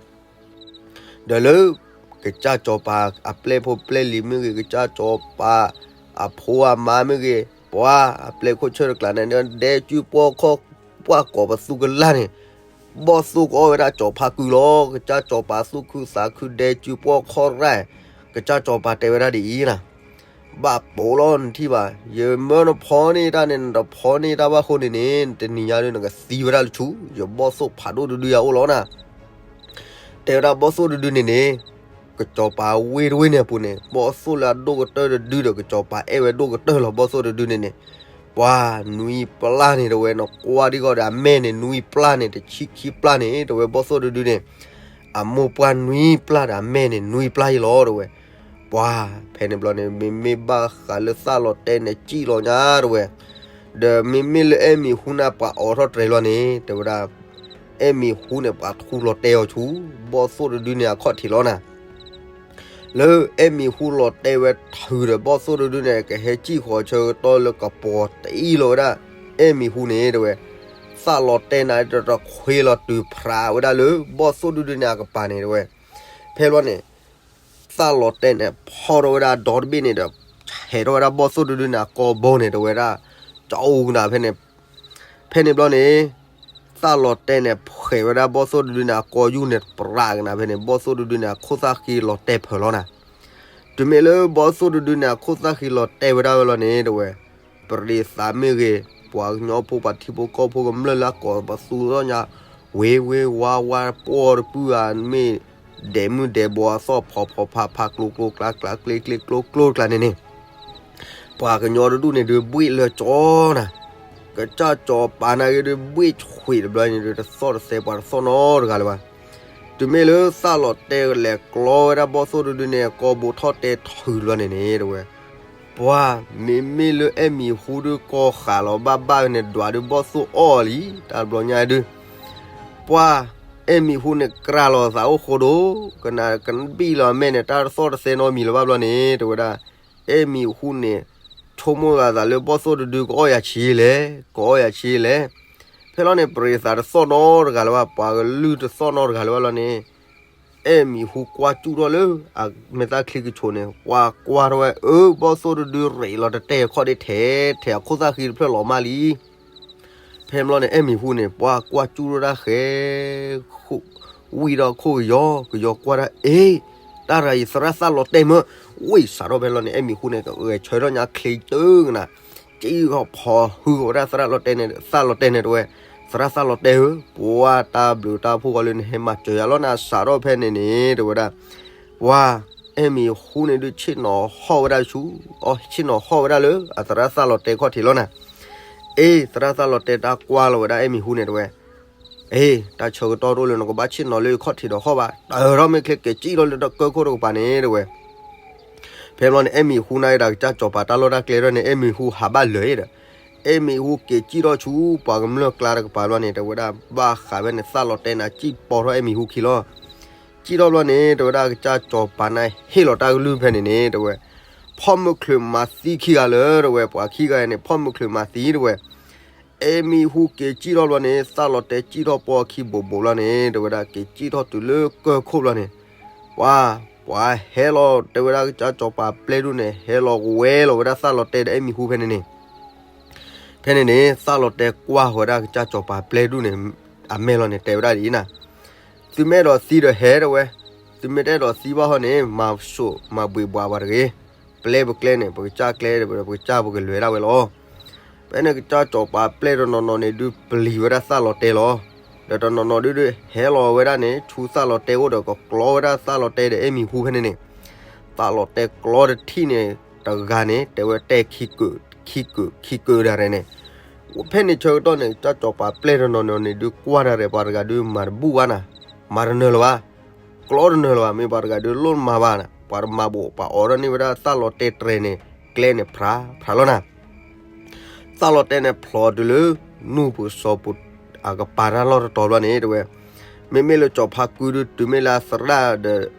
ဒီးလၢ ကစၢ်စီၤပၤအပျဲၢ်ဖိပျဲၢ်လံၤမ့ၢ်ဂ့ၤ, ကစၢ်စီၤပၤအဖိအမါမ့ၢ်ဂ့ၤ, ပှၤအပျဲၢ်ခိၣ်ဆၢတကျါန့ၣ် ဒဲကုပှီၢ်ခီၣ်ပှၢ်ကိးပသူကလာ်န့ၣ်, ဘီၣ်သိၣ်ကအီၣ်ဝဲဒၣ်စီၤဖါကုလီၤ. ကစၢ်စီၤပၤသူၣ်ခုသးခု ဒဲကုပှီၢ်ခီၣ်ရၢ်, ကစၢ်စီၤပၤတဲဝဲဒၣ်ဒ်အံၤနၤ, ဘၣ်ပိာ်လီၤနထံၣ်ဘၣ်, ယမၢနဖီန့ၢ်တၢ်န့ၣ် နတဖီန့ၢ်တၢ်ဘၣ်အဃိန့ၣ်န့ၣ် တနံၤညါဒီးနကသံဝဲဒၣ်လၢဆူ ယဘီၣ်သိၣ်ဖးဒိၣ်တဒုယၤအိၣ်လီၤနၤ တဲဝဲဒၣ်ဘီၣ်သိၣ်တဒုန့ၣ်န့ၣ်, ကစီၤပၤဝ့ၢ်တဝ့ၢ်န့ၣ်အပူၤန့ၣ် ဘီၣ်သိၣ်လၢအဒိၣ်ကတၢၢ်တဒုဒီး ကစီၤပၤအဲၣ်ဝဲဒိၣ်ကတၢၢ်လီၤ. ဘီၣ်သိၣ်တဒုန့ၣ်န့ၣ်, ပှၤနွံပျၢ်န့ၣ် တဲဝဲ, နကွၢ်ဒ်ဂီၢ်ဒီးအမဲာ်န့ၣ် နွံပျၢ်န့ၣ် တဆံခံပျၢ်န့ၣ် တဲဝဲဘီၣ်သိၣ်တဒုန့ၣ်, အမိၢ်ပှၢ်နွံပျၢ်ဒီးအမဲာ်န့ၣ် နွံပျၢ်ယ့ၣ်လီၤ တဲဝဲ. ပှၤ, ဖဲန့ၣ်ဘျီန့ၣ် မ့မ့ၢ်ဘၣ်ဃးလၢသၣ်လီၤတဲာ်န့ၣ်စံၣ်လီၤညါ တဲဝဲ, ဒီးမ့မ့ၢ်လၢအဲၣ်မံၤဟူန့ၣ်ပှၤအိးထီၣ်တြဲၤလီၤန့ၣ် တဲဝဲဒၣ်, အဲၣ်မံၤဟူန့ၣ် ပှၤထူလီၤတဲာ်အီၤဆူ ဘီၣ်သိၣ်တဒုန့ၣ်အခီၣ်ထံးလီၤနၤ လၢအဲၣ်မံၤဟူလီၤတဲာ်ဝဲထုးဒီးဘီၣ်သိၣ်တဒုန့ၣ် ကဟဲစံၣ်ဃီၤဆၢကတီၢ်လၢကပီၤတအံၣ်လီၤဝဲဒၣ်, အဲၣ်မံၤဟူန့ၣ် တဲဝဲ, သၣ်လီၤတဲာ်န့ၣ် တတခွ့လီၤတုၤဖြးဝဲဒၣ်လၢ ဘီၣ်သိၣ်တဒုန့ၣ်အကပၤန့ၣ် တဲဝဲ. ဖဲဘျီန့ၣ် သၣ်လီၤတဲာ်န့ၣ် ဖီၣ်ထီၣ်ဝဲဒၣ်ဒီတဘ့ၣ်န့ၣ်ဒီး ဟဲထီၣ်ဝဲဒၣ်ဘီၣ်သိၣ်တဒုန့ၣ်အကိာ်ဘီန့ၣ် တဲဝဲဒၣ်, ကၠီအူကနၤဖဲန့ၣ်, ဖဲန့ၣ်ဘျီန့ၣ် သၣ်လီၤတဲာ်န့ၣ် ဖှဲးဝဲဒၣ်ဘီၣ်သိၣ်တဒုန့ၣ် အကိာ်ယူၢ်န့ၣ် ပြးကနၤဖဲန့ၣ် ဘီၣ်သိၣ်တဒုန့ၣ် အခိၣ်သၣ်ဃံလီၤတဲာ်ဖၢးလီၤနၤ. တုၤမ့ၢ်လၢဘီၣ်သိၣ်တဒုန့ၣ် အခိၣ်သၣ်ဃံလီၤတဲာ်ဝဲဒၣ်ဝဲလီၤန့ၣ် တဲဝဲ, ပရံးသးမ့ၢ်ဂ့ၤ, ပှၤကညီဖိ ပှၤထံဖိကီၢ်ဖိကမျၢၢ်လၢအကိးပသူထီၣ်ညါ, ဝ့ၤဝ့ၤဝါဝါ ပှီၢ်တပုၢ်ဧါ, မ့ၢ်ဒဲးမုၢ်ဒဲးဘီအသီၣ် ဖီဖီဖးဖး ကျိကျိကျါကျါ ကျ့ကျ့ကျိကျိတကျါန့ၣ်န့ၣ်, ပှၤကညီတဒူၣ်န့ၣ်ဒုး ဘှ့ၣ်လၢကၠီနၤ, ကစၢ်စီၤပၤနာ်က့ဒုး ဘှ့ၣ်ဆှံးတဘျီန့ၣ်ဒုး တသီၣ်တသဲပှၤတသီၣ်နီတဂၤလၢၤဘၣ်. တုၤမ့ၢ်လၢသၣ်လီၤတဲာ်လဲၤကျီဝဲဒၣ်ဘီၣ်သိၣ်တဒုန့ၣ် ကိာ်ဘိထီၣ်တဲထီၣ်တဘျီန့ၣ်န့ၣ် တဲဝဲ, ပှၤ မ့မ့ၢ်လၢအဲၣ်မံၤဟူဒုး ကိာ်ဃာ်လီၤဘၣ်ဘၣ်န့ၣ် ဒွးဒုးဘီၣ်သိၣ်အီၣ်လံ တၢ်တဘျီညါဒုး ပှၤ အဲၣ်မံၤဟူန့ၣ် ကြၢးလီၤသးအိၣ်ဃိဒိၣ်, ကနၣ်ကဘံၣ်လီၤမဲာ်န့ၣ် တၢ်တသီၣ်တသဲနီတမံၤလၢၤဘၣ်ဘျီန့ၣ် တဲဝဲဒၣ်, အဲၣ်မံၤဟူန့ၣ် ဆိကမိၣ်သးသးလၢ ဘီၣ်သိၣ်တဒုကအီၣ်ယၤဆံးလဲၣ်, ကအီၣ်ယၤဆံးလဲၣ်. ဖဲလီၤန့ၣ် ပရံးသးတသီၣ်နီတဂၤလၢၤဘၣ်, ပှၤကလုၢ်တသီၣ်နီတဂၤလၢၤဘၣ်လီၤန့ၣ် အဲၣ်မံၤဟူကွၢ်စူၣ်ထီၣ်လၢ အမဲာ်သၣ်ချံကဆိးန့ၣ် ပှၤကွၢ်ထီၣ်ဝဲ အၢ ဘီၣ်သိၣ်တဒုရ့းလီၤတတဲာ်ခီၣ်ဒ့ထဲထဲ အခိၣ်သၣ်ဃံတဖျၢၣ်လီၤမၢ်လံ. ဖဲဘျီန့ၣ် အဲၣ်မံၤဟူန့ၣ် ပှၤကွၢ်စူၣ်ထီၣ်တၢ်ဃဲ ဝံၤဒီးခိၣ်ကယီၤ ကယီၤကွၢ်တၢ် အ့ တၢ်ရၤအံၤသရၣ်သၣ်လီၤတဲာ်မၢ, ဝံၤစးထီၣ်ဖဲလီၤန့ၣ် အဲၣ်မံၤဟူန့ၣ် ကဂဲၤဆၢထၢၣ်ညါချ့တဂနၤ, ကံၣ်ဃီဖီၣ်ဟုဝဲဒၣ်သရၣ်လီၤတဲာ်န့ၣ် သၣ်လီၤတဲာ်န့ၣ် တဲဝဲ, သရၣ်သၣ်လီၤတဲာ်ဧၢ, ပှၤတၢ်ဘျုးတၢ်ဖှိၣ်ဃီလၢနဟဲမၤစၢၤယၤလီၤနၤ စးထီၣ်ဖဲန့ၣ်န့ၣ် တဲဝဲဒၣ် ပှၤ အဲၣ်မံၤဟူန့ၣ်ဒုးဆ့ၣ်နီၤဟီၣ်ဝဲဒၣ်ဆူ, အီ ဆ့ၣ်နီၤဟီၣ်ဝဲဒၣ်လၢ အသရၣ်သၣ်လီၤတဲာ်ခီၣ်ထံးလီၤနၤ. အ့ သရၣ်သၣ်လီၤတဲာ်တၢ်ကွၢ်လီၤဝဲဒၣ်အဲၣ်မံၤဟူန့ၣ် တဲဝဲ, အ့ တၢ်ဆၢကတီၢ်တအိၣ်လၢ နကဘၣ်ဆ့ၣ်နီၤလၢခီၣ်ထံးဒီးဟီၣ်ဘၣ်, တၢ်ထီၣ်မ့ၢ်ချ့က့ၤစံၣ်ထီၣ်လၢတၢ်ကၢၢ်ခိၣ်တကပၤန့ၣ် တဲဝဲ ဖဲဘျီန့ၣ် အဲၣ်မံၤဟူန့ၣ်ဒီးကစၢ်စီၤပၤတၢ်လီၢ်တၢ်ကျဲထီၣ်န့ၣ် အဲၣ်မံၤဟူဟးဘၣ်လၢာ်ဒီး, အဲၣ်မံၤဟူက့ၤစံၣ်ထီၣ်ဆူ ပှၤကမျၢၢ်ကျါတကပၤဘျီန့ၣ် တဲဝဲဒၣ် ဘၣ်ဃးဖဲန့ၣ် သၣ်လီၤတဲာ်န့ၣ် စံၣ်ပိာ်ထီၣ်အဲၣ်မံၤဟူခံလီၤ. စံၣ်ထီၣ်ဘျီန့ၣ် တဲဝဲဒၣ်ကစၢ်စီၤပၤန့ၣ်ဟ့ၣ်လီၤတၢ်ကလုၢ်ဖဲန့ၣ်န့ၣ် တဲဝဲ, ဖီၣ်မုၢ်ချုးမၤသံခံဂၤလၢာ် တဲဝဲ, ပှၤခံဂၤန့ၣ် ဖီၣ်မုၢ်ချုးမၤသံ တဲဝဲ အဲၣ်မံၤဟူက့ၤစံၣ်ထီၣ်ဘျီန့ၣ် သၣ်လီၤတဲာ်စံၣ်ထီၣ်ပိာ်အခံဘိးဘိးလီၤန့ၣ် တဲဝဲဒၣ် က့ၤစံၣ်ထီၣ်တုၤလၢကၢၢ်ခိၣ်ဘျီန့ၣ်, ပှၤ, ပှၤဟဲလီၤ တဲဝဲဒၣ်ကစၢ်စီၤပၤပျဲၢ်ဒိၣ်န့ၣ် ဟဲလီၤဝဲလီၤဝဲဒၣ်သၣ်လီၤတဲာ်ဒီးအဲၣ်မံၤဟူဖဲန့ၣ်န့ၣ်, ဖဲန့ၣ်န့ၣ် သၣ်လီၤတဲာ်ကွၢ်ဃီၤဝဲဒၣ်ကစၢ်စီၤပၤပျဲၢ်ဒိၣ်န့ၣ် အမဲာ်လီၤန့ၣ် တဲဝဲဒၣ်ဒ်အံၤနၤ, သုမ့ၢ်အဲၣ်ဒိးသံဒီးဟဲ တဲဝဲ, သုမ့ၢ်တအဲၣ်ဒိးသံဘၣ်ဟီန့ၣ် မၤစိာ်မၤဘှံးဘှါပှၤတဂ့ၤ, ပျဲပကျဲန့ၣ် ပကစၢ်ကျဲဒီး ပကစၢ်ပကလဲၤဒၣ်ဝဲလီၤ. ဖဲန့ၣ်ကစၢ်စီၤပၤပျဲၢ်တနီၤနီၤန့ၣ်ဒုးပျံၤဝဲဒၣ်သၣ်လီၤတဲာ်လီၤ. ဒီးတနီၤနီၤဒုးဒုး ဟဲလီၤဝဲဒၣ်န့ၣ် ဆူသၣ်လီၤတဲာ်အိၣ်ဒီးကကျီဝဲဒၣ်သၣ်လီၤတဲာ်ဒီးအဲၣ်မံၤဟူဖဲန့ၣ်န့ၣ်, သၣ်လီၤတဲာ်ကျီတထံၣ်န့ၣ် တဂၤန့ၣ် တဲဝဲတဲခံကုာ်, ခံကုာ်, ခံကုာ်ဒၣ်ရဲၣ်န့ၣ်, ဖဲန့ၣ်ဆၢကတီၢ်န့ၣ် ကစၢ်စီၤပၤပျဲၢ်တနီၤနီၤန့ၣ်ဒုးကွၢ်ဒၣ်ရဲၣ် ပှၤတဂၤဒုးမၤတဘူၣ်ဘၣ်နၤ, မၤတနၢၤလၢၤဘၣ်, ကျီတနၢၤလၢၤဘၣ်, မ့ၢ်ပှၤတဂၤဒုးလိၣ်မၤဘၣ်နၤ, ပှၤတမၤဘၣ်ပှၤအိးထီၣ်န့ၢ်ဝဲဒၣ်သၣ်လီၤတဲာ်တြဲၤန့ၣ် ကျဲန့ၣ်ဖြးဖြးလီၤနၤ သၣ်လီၤတဲာ်န့ၣ်ဖျိးတုၤလၢ နူၢ်ပူၤစီၤပူၤ အကပၤတၢ်လီၢ်တတီၤဘျီန့ၣ် တဲဝဲ, မ့မ့ၢ်လၢစီၤဖါကုဒုး တုၤမ့ၢ်လၢအသရၣ်ဒီး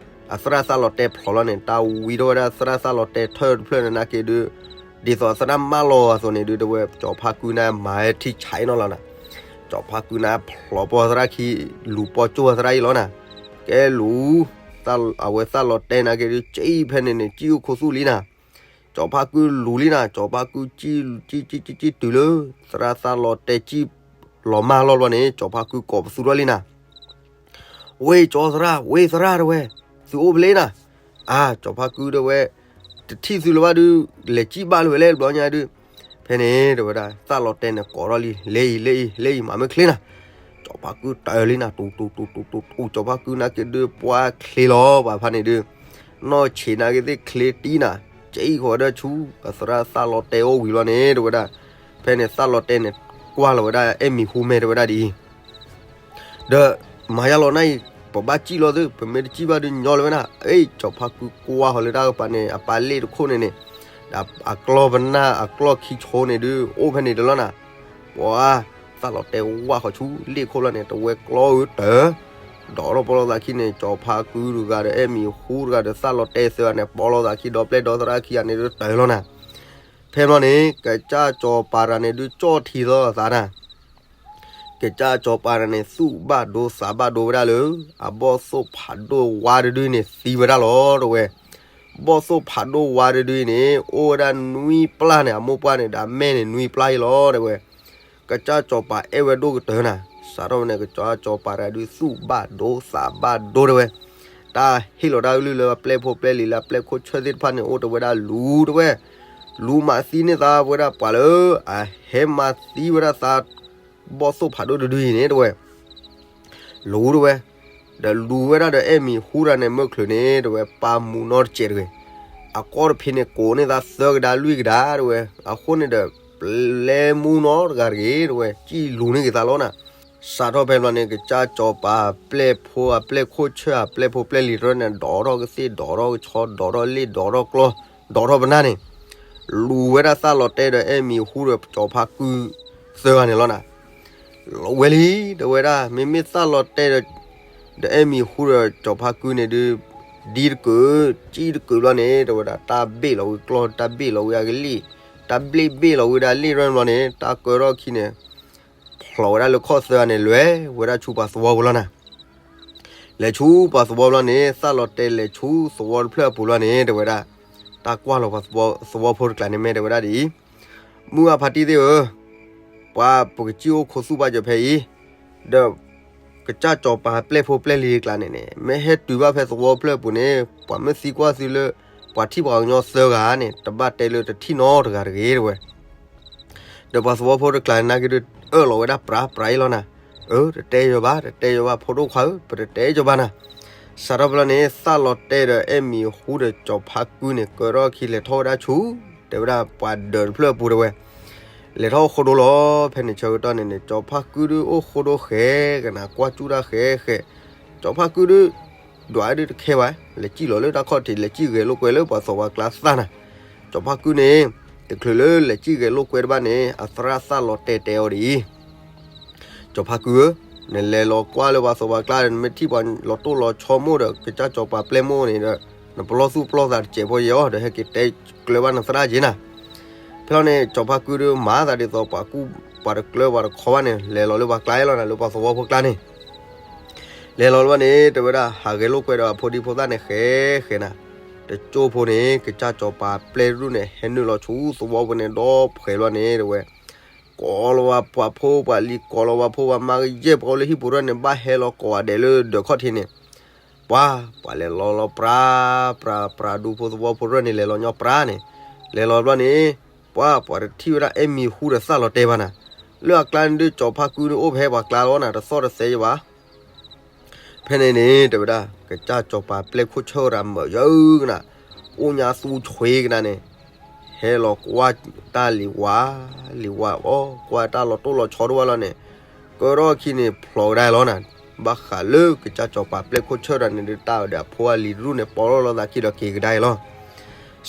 အသရၣ်သၣ်လီၤတဲာ်ဖျိးလီၤန့ၣ် တၢ်ဝံထီၣ်ဝဲဒၣ်သရၣ်သၣ်လီၤတဲာ်ထၢၣ်တဖျၢၣ်န့ၣ်နာ်က့ဒုး ဒ်သိးအသရၣ်မၢလီၤအသိးန့ၣ်ဒုး တဲဝဲ စီၤဖါကုန့ၣ်မၤဝဲထံဆဲးနီၢ်လီၤနၤ, စီၤဖါကုန့ၣ်ဖျိးပိာ်သရၣ်ခံ လူၤပိာ်ကၠိၣ်သရၣ်အံၤလီၤနၤ, ကဲလူၤ အဝဲသၣ်လီၤတဲာ်နာ်က့ဒုး စံၣ်ဖဲန့ၣ်န့ၣ် စံၣ်အိၣ်ခိးသူၣ်လံနၤ စီၤဖါကုလူၤလံနၤ, စီၤဖါကုစံၣ် စံၣ် စံၣ် စံၣ် တုၤလၢ သရၣ်သၣ်လီၤတဲာ်စံၣ်လီၤမၢ်လီၢ်ဘျီန့ၣ် စီၤဖါကုကိးပသူထီၣ်လံနၤ, ဝ့ၢ်ကၠီသရၣ် ဝ့ၢ်သရၣ်တဲဝဲ, သုအိၣ်ဖဲလဲၣ်နၤ, အါ စီၤဖါကုတဲဝဲ, တထံၣ်သုလၢၤဘၣ်ဒုး လဲၤစံၣ်ဘၣ်လၢၤဝဲလဲၣ်တဘျီညါဒုး, ဖဲန့ၣ် တဲဝဲဒၣ် သၣ်လီၤတဲာ်န့ၣ်ကိးထီၣ်လံ လဲၤအံၤ လဲၤအံၤ လဲၤအံၤ မၤမ့ၢ်ချ့နၤ, စီၤဖါကုတၢၢ်လံနၤ တူတူတူတူတူ စီၤဖါကုနာ်က့ဒုးပှၢ်ချ့လီၤ ပှၤဖါန့ၣ်ဒုး နီၢ်ဆံးနာ်က့သ့ၣ်ချ့တံၢ်နၤ, စံၣ်ဃီၤဝဲဒၣ်ဆူ အသရၣ်သၣ်လီၤတဲာ်အိၣ်ဝံၤလီၤန့ၣ် တဲဝဲဒၣ်, ဖဲန့ၣ်သၣ်လီၤတဲာ်န့ၣ် ကွၢ်လီၤဝဲဒၣ်အဲၣ်မံၤဟူမဲာ်တဲဝဲဒၣ်ဒ်အံၤ ဒီးမၤယါလီၤနၤအံၤ ပဘၣ်စံၣ်လီၤသု ပမ့ၢ်တစံၣ်ဘၣ်ဒုးညီလၢၤဝဲနၤ, အ့ စီၤဖါကုကွၢ်ဃီၤလၢတၢ်ကပၤန့ၣ် အပၢ်လ့ၣ်တခိၣ်န့ၣ်န့ၣ်, ဒီးအကျီၢ်ပနၢ်အကျီၢ်ခံဆိန့ၣ်ဒုး အိၣ်ဖဲန့ၣ်တလီၤနၤ, ပှၤ သၣ်လီၤတဲာ်ဝၢ်ဃီၤဆူလ့ၣ်ခိၣ်လီၤန့ၣ် တဝဲကျီဧၢတၢၢ်, ဒီးထီၣ်ပီလိာ်သးခံန့ၣ် စီၤဖါကုတဂၤဒီးအဲၣ်မံၤဟူတဂၤဒီးသၣ်လီၤတဲာ်သၢဂၤန့ၣ် ပီလိာ်သးခံဒီးပျဲၢ်ဒီသရၣ်ခံဂၤန့ၣ်ဒုးတၢၢ်လီၤနၤ, ဖဲဘျီန့ၣ် ကစၢ်စီၤပၤတဂၤန့ၣ်ဒုးကၠီၣ်ထံသီအသးနၤ ကစၢ်စီၤပၤတဂၤန့ၣ် သူၣ်ဘၣ်ဒိသးဘၣ်ဒိဝဲဒၣ်လၢ အဘီၣ်သိၣ်ဖးဒိၣ်ဝါတဒုန့ၣ်သံဝဲဒၣ်လီၤ တဲဝဲ, ဘီၣ်သိၣ်ဖးဒိၣ်ဝါတဒုအံၤန့ၣ် အိၣ်ဝဲဒၣ်နွံပျၢ်န့ၣ် အမိၢ်ပှၢ်န့ၣ်ဒီးအမဲာ်န့ၣ်နွံပျၢ်အံၤလီၤ တဲဝဲ, ကစၢ်စီၤပၤအဲၣ်ဝဲဒိၣ်ကတၢၢ်နၤ, စးထီၣ်ဝဲန့ၣ် ကစၢ်စီၤပၤတဂၤဒုးသူၣ်ဘၣ်ဒိသးဘၣ်ဒိတဲဝဲ, တၢ်ဟ့ၣ်လီၤတၢ်ကလုၢ်လၢပျဲၢ်ဖိပျဲၢ်လံၤလၢအပျဲၢ်ခိၣ်ဆၢၣ်သ့ၣ်တဖၣ်န့ၣ် အိၣ်တဝဲဒၣ်လူၤတဲဝဲ, လူၤမၤသံန့ၢ်သးဝဲဒၣ်ပှၤလၢ အဟဲမၤသံဝဲဒၣ်သး ဘီၣ်သိၣ်ဖးဒိၣ်တဒုအံၤန့ၣ်တဲဝဲ လူၤတဲဝဲ, ဒီးလူၤဝဲဒၣ်ဒီးအဲၣ်မံၤဟူတဂၤန့ၣ် မုၢ်ချုးန့ၣ်တဲဝဲ ပၢ်မူနီတစဲးတဂ့ၤ, အကီၢ်တဖံးန့ၣ် ကိးန့ၢ်သးသၢကဒါလွံၢ်ကဒါတဲဝဲ, အဃိန့ၣ်ဒီး လဲၤမူနီတဂၤတဂ့ၤ တဲဝဲ, စံၣ်လူၤန့ၢ်က့ၤသးလီၤနၤ. စးထီၣ်ဖဲဘျီန့ၣ် ကစၢ်စီၤပၤပျဲၢ်ဖိ အပျဲၢ်ခိၣ်ဆၢၣ် အပျဲၢ်ဖိပျဲၢ်လံၤတဖၣ်န့ၣ် ဒိးထီၣ်ကသ့ၣ် ဒိးထီၣ်ကဆီ ဒိးထီၣ်လ့ၣ် ဒိးထီၣ်ကျီ ဒိးထီၣ်ပနၢ်န့ၣ် လူၤဝဲဒၣ်သၣ်လီၤတဲာ်ဒီးအဲၣ်မံၤဟူဒီးစီၤဖါကုသၢဂၤန့ၣ်လီၤနၤ. လီၤဝဲလံ တဲဝဲဒၣ်, မ့မ့ၢ်သၣ်လီၤတဲာ်ဒီး ဒီးအဲၣ်မံၤဟူဒီးစီၤဖါကုန့ၣ်ဒုး ဒ်တကုး စံၣ်တကုးဘျီန့ၣ် တဲဝဲဒၣ် တၢ်ဘ့ၣ်လီၤဝံၤကျီ တၢ်ဘ့ၣ်လီၤဝံၤအကလံၣ် တၢ်ဘ့ၣ်ဘ့ၣ်လီၤဝံၤဒီးလ့ၣ်ရၢၢ်ဘျီန့ၣ် တၢ်ကၢထီၣ်အခံန့ၣ် ဖျိးဝဲဒၣ်လၢခီၣ်သၢဂၤန့ၣ် လဲၤဝဲဒၣ်ဆူပှၤသဝီပူၤလီၤနၤ. လဲၤဆူပှၤသဝီဘျီန့ၣ် သၣ်လီၤတဲာ်လဲၤဆူသဝီတဖျၢၣ်အပူၤဘျီန့ၣ် တဲဝဲဒၣ် တၢ်ကွၢ်လီၤပှၤသဝီဖိတကျါန့ၣ် မ့ၢ်တဲဝဲဒၣ်ဒ်အံၤ, မုၢ်ဂၢ်ဖါတံၢ်သ့ၣ်ဧၢ, ပှၤပကစံၣ်အိၣ်ခိးသူၣ်ဘၣ်စၢၤဖဲအံၤ, ဒီး ကစၢ်စီၤပၤပျဲၢ်ဖိပျဲၢ်လံၤတကျါန့ၣ်န့ၣ် မ့ၢ်ဟဲတုၤဘၣ်ဖဲသဝီတဖျၢၣ်အပူၤန့ၣ် ပှၤမ့ၢ်သံကွၢ်သုလၢ ပှၤထံၣ်ပှၤကညီသၢဂၤန့ၣ် တဘၣ်တဲလၢတထံၣ်နီတဂၤတဂ့ၤ တဲဝဲ ဒီးပှၤသဝီဖိတကျါန့ၣ် နာ်က့ဒုး အၢၣ်လီၤဝဲဒၣ်ပြးပြးအံၤလီၤနၤ. အၢ တတဲယီၤဘၣ် တတဲယီၤဘၣ် ဖိဒိၣ်ခွါဧၢ ပတတဲယီၤဘၣ်နၤ. စးထီၣ်ဖဲလီၤန့ၣ် သၣ်လီၤတဲာ်ဒီးအဲၣ်မံၤဟူဒီးစီၤဖါကုန့ၣ် ကၢထီၣ်အခံလဲၤထီၣ်ဝဲဒၣ်ဆူ တဲဝဲဒၣ်ပှၤဒၢးတဖျၢၣ်အပူၤ တဲဝဲ လဲၤထီၣ်အိၣ်ဃိဒိလီၤ. ဖဲန့ၣ်ဆၢကတီၢ်န့ၣ်န့ၣ် စီၤဖါကုဒုးအိၣ်ဃိဒိဃဲကနၤ ကွၢ်စူၣ်တၢ်ဃဲဃဲ, စီၤဖါကုဒုး ဒွးဒုးတခဲဘၣ် လဲၤစံၣ်လီၤလၢတၢ်ခီၣ်ထံး လဲၤစံၣ်ဂဲၤလိာ်ကွဲလၢပှၤသဝီကျါသၣ်နၤ. စီၤဖါကုန့ၣ် တချုးလၢလဲၤစံၣ်ဂဲၤလိာ်ကွဲတဘၣ်န့ၣ် အသရၣ်သၣ်လီၤတဲာ်တဲအီၤဒ်အံၤ, စီၤဖါကုဧၢ, နလဲၤလီၤကွၢ်လၢပှၤသဝီကျါဒီး နမ့ၢ်ထံၣ်ပှၤလီၤတိၢ်လီၤဆီမိၢ်ဒီး ကစၢ်စီၤပၤပျဲၢ်မိၢ်န့ၣ်ဒီး နပလီၢ်သူၣ်ပလီၢ်သးတစဲးဖိယဲအီၤ ဒီးဟဲက့ၤတဲကျၢၤဘၣ်နသရၣ်က့ၤနၤ. ဖဲလီၤန့ၣ် စီၤဖါကုဒုးမၤသးဒ်သိးပှၤကူၣ်ပှၤတကျၢၤပှၤတခီဘၣ်န့ၣ် လဲၤလီၤလၢပှၤကျါလီၤနၤ လၢပှၤသဝီဖိကျါန့ၣ် လဲၤလီၤလၢၤဘၣ်န့ၣ် တဲဝဲဒၣ် ဟးဂဲၤလိာ်ကွဲဒီးအဖိဒံဖိသၣ်န့ၣ် ဃဲဃဲနၤ, တကၠိဖိန့ၣ် ကစၢ်စီၤပၤပျဲၢ်တဒူၣ်န့ၣ် ဟဲနုာ်လီၤဆူသဝီဖိန့ၣ် ဒီးဖှဲးလီၤန့ၣ် တဲဝဲ ကိးလီၤဝဲပှၤဖိပှၤလံၤ ကိးလီၤဝဲဖိဝဲမါကယဲၢ် ပှၤအိၣ်လၢဟံၣ်ပူၤတဖၣ်န့ၣ် ဘၣ်ဟဲလီၤကိးဂၤဒဲးလၢဒၢးခီၣ်ထံးန့ၣ်, ပှၤ ပှၤလဲၤလီၤလီၤပြး ပြး ပြးဒူဖိသဝီဖိတဖၣ်န့ၣ် လဲၤလီၤညီပြးန့ၣ်, လဲၤလီၤဘျီန့ၣ် ပှၤ ပှၤတထံၣ်ဝဲဒၣ်အဲၣ်မံၤဟူဒီးသၣ်လီၤတဲာ်ဘၣ်နၤ, လၢအကျါန့ၣ်ဒုး စီၤဖါကုန့ၣ်အိၣ်ဖဲပှၤကျါလီၤနၤ တသီၣ်တသဲယဘၣ်. ဖဲန့ၣ်န့ၣ် တဲဝဲဒၣ် ကစၢ်စီၤပၤပျဲၢ်ခိၣ်ဆၢၣ်တၢ်မၢယၢကနၤ, အိၣ်ညါသူဆွ့ကနၤန့ၣ်, ဟဲလီၤကွၢ်တၢ်လံၤဝါ လံၤဝါအီၤ ကွၢ်တၢ်လီၤတိၢ်လီၤဆီတဝၢ်လီၤန့ၣ်, ကၢထီၣ်အခံန့ၣ် ဖျိးကဒါလီၤနၤ, ဘၣ်ဃးလၢကစၢ်စီၤပၤပျဲၢ်ခိၣ်ဆၢၣ်တၢ်န့ၣ်ဒုး တၢ်ဒီးအဖိအလံၤတဒူၣ်န့ၣ် ပီၣ်လီၤလီၤသးခံဒီးက့ၤကဒါအံၤလီၤ.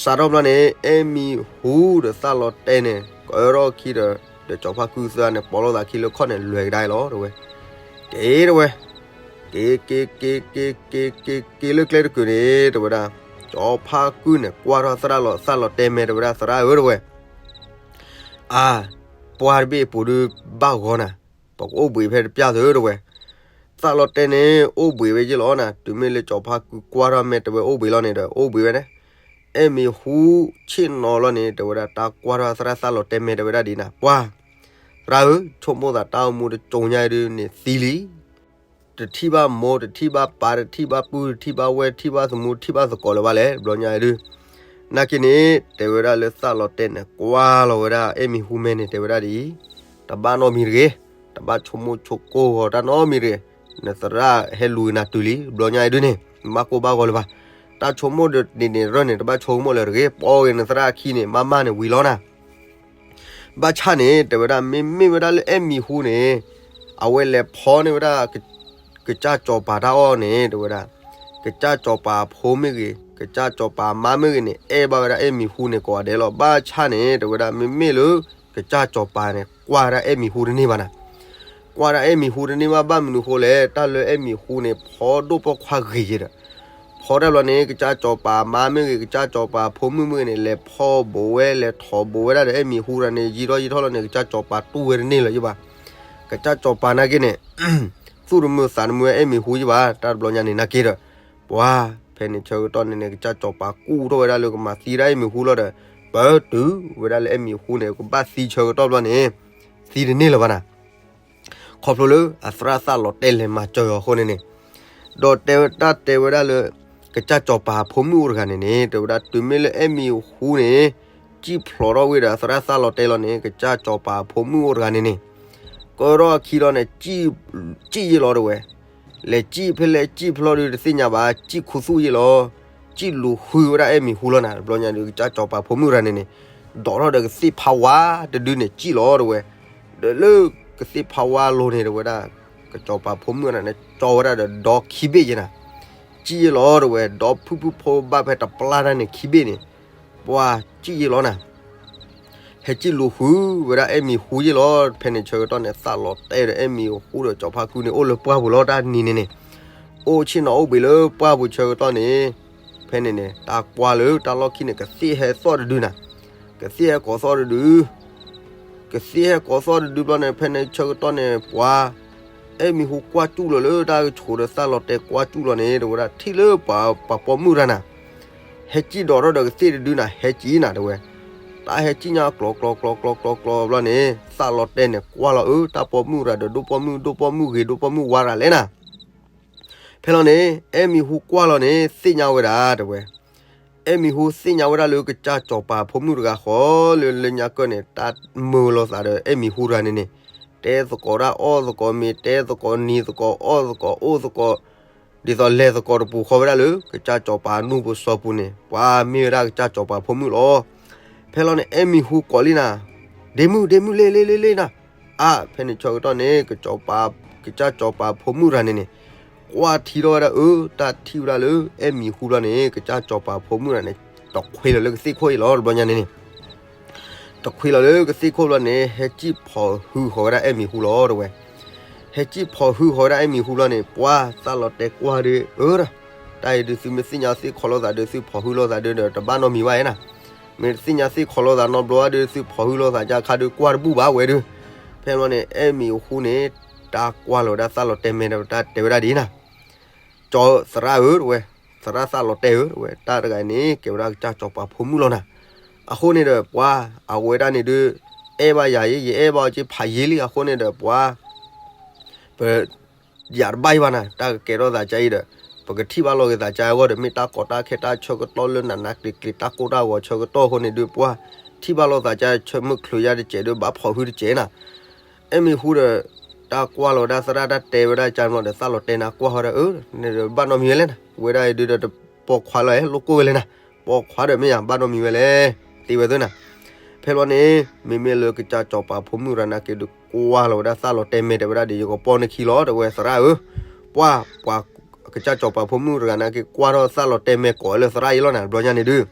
စးထီၣ်ဘျီန့ၣ် အဲၣ်မံၤဟူဒီးသၣ်လီၤတဲာ်န့ၣ် ကၢထီၣ်အခံဒီး ဒီးစီၤဖါကုသၢဂၤန့ၣ် ပီၣ်လီၤသးခံလၢခီၣ်န့ၣ် လဲၤကဒါအံၤလီၤ တဲဝဲ က့ၤတဲဝဲ, က့ၤ က့ၤ က့ၤ က့ၤ က့ၤ က့ၤ က့ၤလၢကျဲတကုာ်န့ၣ် တဲဝဲဒၣ်, စီၤဖါကုန့ၣ် ကွၢ်ထီၣ်သရၣ်လီၤ သၣ်လီၤတဲာ်မဲာ် တဲဝဲဒၣ် သရၣ်ဧၢ တဲဝဲ, အါ, ပှၢ်တဘ့ၣ်အပူၤဒုးဘၣ်ဂီၤနၤ, ပကအိၣ်ဘှံးဖဲတပျၢ်သု တဲဝဲ, သၣ်လီၤတဲာ်န့ၣ် အိၣ်ဘှံးဝဲယ့ၢ်လီၤနၤ, တုၤမ့ၢ်လၢစီၤဖါကုကွၢ်ထီၣ်မဲာ် တဲဝဲအိၣ်ဘှံးလီၤန့ၣ်ဒီး အိၣ်ဘှံးဝဲန့ၣ် အဲၣ်မံၤဟူဆ့ၣ်နီၤလီၤန့ၣ် တဲဝဲဒၣ် တၢ်ကွၢ်ထီၣ်သရၣ်သၣ်လီၤတဲာ်မဲာ် တဲဝဲဒၣ်ဒ်နၤ, ပှၢ် သရၣ်ဧၢ, ဆိကမိၣ်သးတၢ်အိၣ်မူတစိၤညါအံၤဒုးန့ၣ်သံလံ. တထံၣ်ဘၣ်မိၢ် တထံၣ်ဘၣ်ပၢ် တထံၣ်ဘၣ်ပုၢ် တထံၣ်ဘၣ်ဝဲၢ် တထံၣ်ဘၣ်သမူ တထံၣ်ဘၣ်သကိးလၢၤဘၣ်လဲၣ် တဘျီညါအံၤဒုး. နာ်က့န့ၣ် တဲဝဲဒၣ်လၢသၣ်လီၤတဲာ်န့ၣ် ကွၢ်လီၤဝဲဒၣ်အဲၣ်မံၤဟူမဲာ်န့ၣ် တဲဝဲဒၣ်ဒ်အံၤ, တဘၣ်နီတမံၤတဂ့ၤ, တဘၣ်ဆိကမိၣ်ဆိကမိၣ်ဂီၤတၢ်နီတမံၤတဂ့ၤ, နသရၣ်ဟဲလူၤက့ၤနၤတုၤလံ တဘျီညါအံၤဒုးန့ၣ် နဘၣ်ကိၢ်ဘၣ်ဂီၤလၢၤဘၣ်. တၢ်ဆိကမိၣ်ဒ်န့ၣ်န့ၣ် တရၢၢ်န့ၣ် တဘၣ်ဆိကမိၣ်လၢၤတဂ့ၤ, ပီၣ်ဂ့ၤနသရၣ်အခံန့ၣ် မ့ၢ်မ့ၢ်န့ၣ်ဝံၤလီၤနၤ. ဘၣ်ဆၣ်န့ၣ် တဲဝဲဒၣ် မ့မ့ၢ်ဝဲဒၣ်လၢအဲၣ်မံၤဟူန့ၣ် အဝဲလဲၤဖီန့ၢ်ဝဲဒၣ် ကစၢ်စီၤပၤတၢ်အီၣ်န့ၣ် တဲဝဲဒၣ် ကစၢ်စီၤပၤအဖိမ့ၢ်ဂ့ၤ ကစၢ်စီၤပၤအမါမ့ၢ်ဂ့ၤန့ၣ် အဲၣ်ဘၣ်ဝဲဒၣ်အဲၣ်မံၤဟူန့ၣ်ကိးဂၤဒဲးလီၤ. ဘၣ်ဆၣ်န့ၣ် တဲဝဲဒၣ် မ့မ့ၢ်လၢ ကစၢ်စီၤပၤန့ၣ် ကွၢ်ဝဲဒၣ်အဲၣ်မံၤဟူတန့ၢ်ဘၣ်နၤ. ကွၢ်ဒၣ်အဲၣ်မံၤဟူတန့ၢ်ဘၣ် ဘၣ်မနုၤဃိလဲၣ်, တၢ်လၢအဲၣ်မံၤဟူန့ၣ် ဖီဒိၣ်ပိာ်ခွါဂ့ၤက့ၤဒီး ဖီတၢ်ဘျီန့ၣ် ကစၢ်စီၤပၤအမါမ့ၢ်ဂ့ၤ ကစၢ်စီၤပၤအဖိမုၣ်မ့ၢ်ဂ့ၤန့ၣ် လဲၤဖီဘိးဝဲ လဲၤထိးဘိးဝဲဒၣ်ဒီးအဲၣ်မံၤဟူတဂၤန့ၣ် ယံာ်ထီၣ်ယံာ်ထီၣ်လီၤန့ၣ် ကစၢ်စီၤပၤတူၢ်ဝဲတန့ၢ်လၢၤယဘၣ်. ကစၢ်စီၤပၤနာ်က့န့ၣ် သူၣ်တမုာ်သးတမုာ်ဝဲအဲၣ်မံၤဟူယဘၣ် တၢ်တဘျီညါန့ၣ်နာ်က့ဒီး ပှၤ ဖဲန့ၣ်ဆၢကတီၢ်န့ၣ်န့ၣ် ကစၢ်စီၤပၤကူၣ်ထီၣ်ဝဲဒၣ်လၢကမၤသံဒၣ်အဲၣ်မံၤဟူလီၤဒီး ပတုၤဝဲဒၣ်လၢအဲၣ်မံၤဟူန့ၣ် ကဘၣ်သံဆၢကတီၢ်ဘျီန့ၣ် သံတန့ၢ်လၢၤဘၣ်နၤ. ခီဖျိလၢအသရၣ်သၣ်လီၤတဲာ်လဲၤမၤစၢၤအီၤအဃိန့ၣ်န့ၣ် ဒီးတဲဝဲတၢ်တဲဝဲဒၣ်လၢ ကစၢ်စီၤပၤအဖိမုၣ်အိၣ်တဂၤန့ၣ်န့ၣ် တဲဝဲဒၣ်တုၤမ့ၢ်လၢအဲၣ်မံၤဟူန့ၣ် စံၣ်ဖျိးထီၣ်ဝံၤဒီးအသရၣ်သၣ်လီၤတဲာ်လီၤန့ၣ် ကစၢ်စီၤပၤအဖိမုၣ်အိၣ်တဂၤန့ၣ်န့ၣ် ကၢထီၣ်အခံလီၤန့ၣ် စံၣ်ယ့ၢ်လီၤတဲဝဲ လဲၤစံၣ်ဖဲလဲၣ်စံၣ်ဖဲလဲၣ်ဒီးတသ့ၣ်ညါဘၣ် စံၣ်ခူသူၣ်ယ့ၢ်လီၤ စံၣ်လူၤဃုဝဲဒၣ်အဲၣ်မံၤဟူလီၤနၤ တဘျီညါဒီးကစၢ်စီၤပၤဖိမုၣ်တဂၤန့ၣ်န့ၣ် ဒိးထီၣ်ဒီးကသ့ၣ်ဖးဝါတဒုန့ၣ် စံၣ်လီၤတဲဝဲ, ဒီးလၢကသ့ၣ်ဖးဝါလိၤန့ၣ်တဲဝဲဒၣ်, ကစီၤပၤဖိမုၣ်န့ၣ် ကၠီဝဲဒၣ်ဒီးဒီခံဘ့ၣ်ယဲနၤ, စံၣ်ယဲလီၤတဲဝဲ, ဒီဖုၣ်ဖုၣ်ဖိဘၣ်ဖဲတပျၢ်တၢ်န့ၣ်ခံဘ့ၣ်န့ၣ်, ပှၤစံၣ်ယဲလီၤနၤ ဟဲစံၣ်လူၤဃုဝဲဒၣ်အဲၣ်မံၤဟူယဲလီၤ. ဖဲန့ၣ်ဆၢကတီၢ်န့ၣ် သးလီၤတဲာ်ဒီးအဲၣ်မံၤဟူဒီးစီၤဖါကုန့ၣ် အိၣ်လၢပှၢ်ပူၤလီၤ. တၢ်နံၤန့ၣ်န့ၣ် အိၣ်ဆ့ၣ်နီၤအိၣ်ဘှံးလၢပှၢ်ပူၤဆၢကတီၢ်န့ၣ်, ဖဲန့ၣ်န့ၣ် တၢ်ကွၢ်လၢတၢ်လီၢ်ခံန့ၣ် ကသ့ၣ်ဟဲသီၣ်တဒုနၤ, ကသ့ၣ်ဟဲကိးသီၣ်တဒု ကသ့ၣ်ဟဲကိးသီၣ်တဒုဘျီန့ၣ် ဖဲန့ၣ်ဆၢကတီၢ်န့ၣ် ပှၤအဲၣ်မံၤဟူကွၢ်စူၣ်လီၤလၢတၢ်ကဆိးဒီးသးလီၤတဲာ်ကွၢ်စူၣ်လီၤန့ၣ် တဲဝဲဒၣ်ထံၣ်လၢပှၤပိာ်မုၣ်တဂၤနၤ ဟဲစံၣ်ဒိးထီၣ်ဒီးကသ့ၣ်တဒုနၤ ဟဲစံၣ်နၤတဲဝဲ, တၢ်ဟဲစံၣ်ညါကျီၤကျီၤကျီၤကျီၤကျီၤကျီၤဘျီန့ၣ် သးလီၤတဲာ်န့ၣ်ကွၢ်လီၤအၢ တၢ်ပိာ်မုၣ်တဂၤဒီးဒိၣ်ပိာ်မုၣ် ဒိၣ်ပိာ်မုၣ်ဂ့ၤ ဒိၣ်ပိာ်မုၣ်ဝါတဂၤလဲၣ်နၤ ဖဲလီၤန့ၣ် အဲၣ်မံၤဟူကွၢ်လီၤန့ၣ် သ့ၣ်ညါဝဲဒၣ်တဲဝဲ, အဲၣ်မံၤဟူသ့ၣ်ညါဝဲဒၣ်လၢကစၢ်စီၤပၤဖိမုၣ်တဂၤဃီလၢလၢညါကၢၢ်န့ၣ် တၢ်မုာ်လိာ်သးဒီးအဲၣ်မံၤဟူတဂၤန့ၣ်န့ၣ်, တဲသကိးတၢ်အီၣ်သကိးမ့ၤ တဲသကိးနံၤသကိးအီၣ်သကိးအိၣ်သကိး, ဒ်သိးလဲၤသကိးတပူၤဃီဝဲဒၣ်လၢ ကစၢ်စီၤပၤနူၢ်ပူၤစီၤပူၤန့ၣ် ပှၤမ့ၢ်ဝဲဒၣ်ကစၢ်စီၤပၤဖိမုၣ်လီၤ. ဖဲလီၤန့ၣ် အဲၣ်မံၤဟူကိးလံနၤ, ဒ့မုၣ် ဒ့မုၣ် လ့ၣ်လ့ၣ်လ့ၣ်လ့ၣ်နၤ, အါ ဖဲန့ၣ်ဆၢကတီၢ်န့ၣ် ကစၢ်စီၤပၤဖိမုၣ်တဂၤန့ၣ်န့ၣ် ကွၢ်ထံထီၣ်ဝဲဒၣ်အၢ တၢ်ထံၣ်ဝဲဒၣ်လၢအဲၣ်မံၤဟူဘျီန့ၣ် ကစၢ်စီၤပၤဖိမုၣ်တဂၤန့ၣ် တခွ့လီၤလၢကသ့ၣ်ခိၣ်အံၤလီၤ တဘျီညါန့ၣ်န့ၣ် တခွ့လီၤလၢကသ့ၣ်ခိၣ်ဘျီန့ၣ် ဟဲစံၣ်ဖီၣ်ဟုဃီၤဝဲဒၣ်အဲၣ်မံၤဟူလီၤတဲဝဲ, ဟဲစံၣ်ဖီၣ်ဟုဃီၤဝဲဒၣ်အဲၣ်မံၤဟူဘျီန့ၣ် ပှၤသးလီၤတဲာ်ကွၢ်ဒီးအၢ တၢ်အံၤဒုးသုမ့ၢ်သ့ၣ်ညါသ့ၣ်ခီလိာ်သးဒီး သုဖီၣ်ဟုလိာ်သးဒီး တဘၣ်နီတမံၤဘၣ်အံၤနၤ, မ့ၢ်တသ့ၣ်ညါသ့ၣ်ခီလိာ်သးနီတဘျီဘၣ်ဒီး သုဖီၣ်ဟုလိာ်သးကခါဒီးကွၢ်တဘူၣ်ဘၣ်ဝဲဒီး, ဖဲန့ၣ် အဲၣ်မံၤဟူန့ၣ် တၢ်ကွၢ်လီၤဝဲဒၣ်သးလီၤတဲာ်မဲာ်ဒီးတၢ်တဲဝဲဒၣ်ဒ်အံၤနၤ, ကၠီသရၣ်ဧၢတဲဝဲ, သရၣ်သးလီၤတဲာ်ဧၢတဲဝဲ, တၢ်တဂၤန့ၣ် ကဲဝဲဒၣ်ကစၢ်စီၤပၤဖိမုၣ်လီၤနၤ, အဃိန့ၣ်ဒီး ပှၤအဝဲဒၣ်န့ၣ်ဒုး အဲၣ်ဘၣ်ယၤယဲ ယအဲၣ်ဘၣ်အီၤက့ဖးယံာ်လံ အဃိန့ၣ်ဒီး ပှၤ ပ ယၤတဘၣ်အံၤဘၣ်နၤ တၢ်ကကဲထီၣ်သးကါအံၤဒီး ပကထံၣ်ဘၣ်လိာ်က့ၤသးကါအဂီၢ်ဒီး မ့ၢ်တၢ်ကီတၢ်ခဲတၢ်ဆၢကတီၢ်လၢနးနးကျံၤကျံၤ တၢ်ကိၢ်တၢ်ဂီၤဆၢကတီၢ်အဃိန့ၣ်ဒုး ပှၤထံၣ်ဘၣ်လိာ်သးကါ ဆၢမုၢ်ချုးယါတစဲးဒီး ဘၣ်ဖီၣ်ဟုတစဲးနၤ, အဲၣ်မံၤဟူဒီး တၢ်ကွၢ်လီၤဝဲဒၣ်သရၣ်တၢ်တဲဝဲဒၣ်ကါမီၤဒီး သးလီၤတဲာ်နၤကွၢ်ဃီဒီး အၢ န့ၣ်ဒီးဘၣ်နီတမံၤဝဲလဲၣ်နၤ ဝဲဒၣ်အံၤဒုးဒီးတပိာ်ခွါလီၤဟဲလိာ်ကိၢ်ဝဲလဲၣ်နၤ, ပိာ်ခွါဒီးမ့ၢ်ယၤဘၣ်နီတမံၤဝဲလဲၣ်, သ့ဝဲသ့နၤ ဖဲလီၤန့ၣ် မ့မ့ၢ်လၢကစၢ်စီၤပၤဖိမုၣ်တဂၤနာ်က့ဒုး ကွၢ်လီၤဝဲဒၣ်သးလီၤတဲာ်မဲာ်တဲဝဲဒၣ်ဒီး ယကပီၢ်နခံလီၤ တဲဝဲသရၣ်ဧၢ, ပှၤ ပှၤ ကစၢ်စီၤပၤဖိမုၣ်တဂၤနာ်က့ ကွၢ်ထီၣ်သးလီၤတဲာ်မဲာ်ကိးဝဲလၢသရၣ်အံၤလီၤနၤ တဘျီညါန့ၣ်ဒုး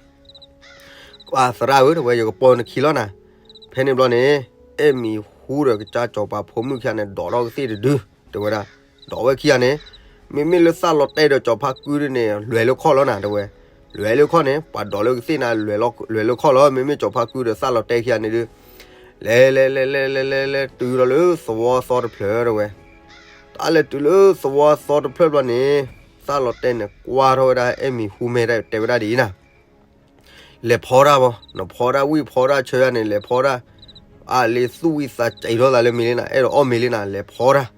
ကွၢ်သရၣ်ဧၢ တဲဝဲ ယကပီၢ်နခံလီၤနၤ, ဖဲန့ၣ်ဘျီန့ၣ် အဲၣ်မံၤဟူဒီးကစၢ်စီၤပၤဖိမုၣ်ခံဂၤန့ၣ် ဒိးထီၣ်ကသ့ၣ်တဒု တဲဝဲဒၣ်, ဒိးဝဲခံဂၤန့ၣ် မ့မ့ၢ်လၢသးလီၤတဲာ်ဒီးစီၤဖါကုဒုန့ၣ် လွဲၤလၢခီၣ်လီၤနၤ တဲဝဲ, လွဲၤလၢခီၣ်န့ၣ် ပှၤဒိးလၢကသ့ၣ်နၤ လွဲၤလၢခီၣ်လီၤ မ့မ့ၢ်စီၤဖါကုဒီးသးလီၤတဲာ်ခံဂၤန့ၣ်ဒုး လဲၤလဲၤလဲၤလဲၤလဲၤလဲၤလဲၤတုၤလီၤလၢသဝီသီတဖျၢၣ်တဲဝဲ, တၢ်လဲၤတုၤလၢသဝီသီတဖျၢၣ်ဘျီန့ၣ် သးလီၤတဲာ်န့ၣ် ကွၢ်ထီၣ်ဝဲဒၣ်အဲၣ်မံၤဟူမဲာ်တဲဝဲဒၣ်ဒ်အံၤနၤ လဲၤဖီတၢ်ဘၣ်, နဖီတၢ်ဝံၣ်ဖီတၢ်ဆၢယါန့ၣ် လဲၤဖီတၢ်, အါလ့သူၣ်ဝံၣ်သးစဲးထီၣ်သးလၢမ့ၤလံနၤ အဲၣ်ဒိးအီၣ်မ့ၤလံနၤ လဲၤဖီတၢ်,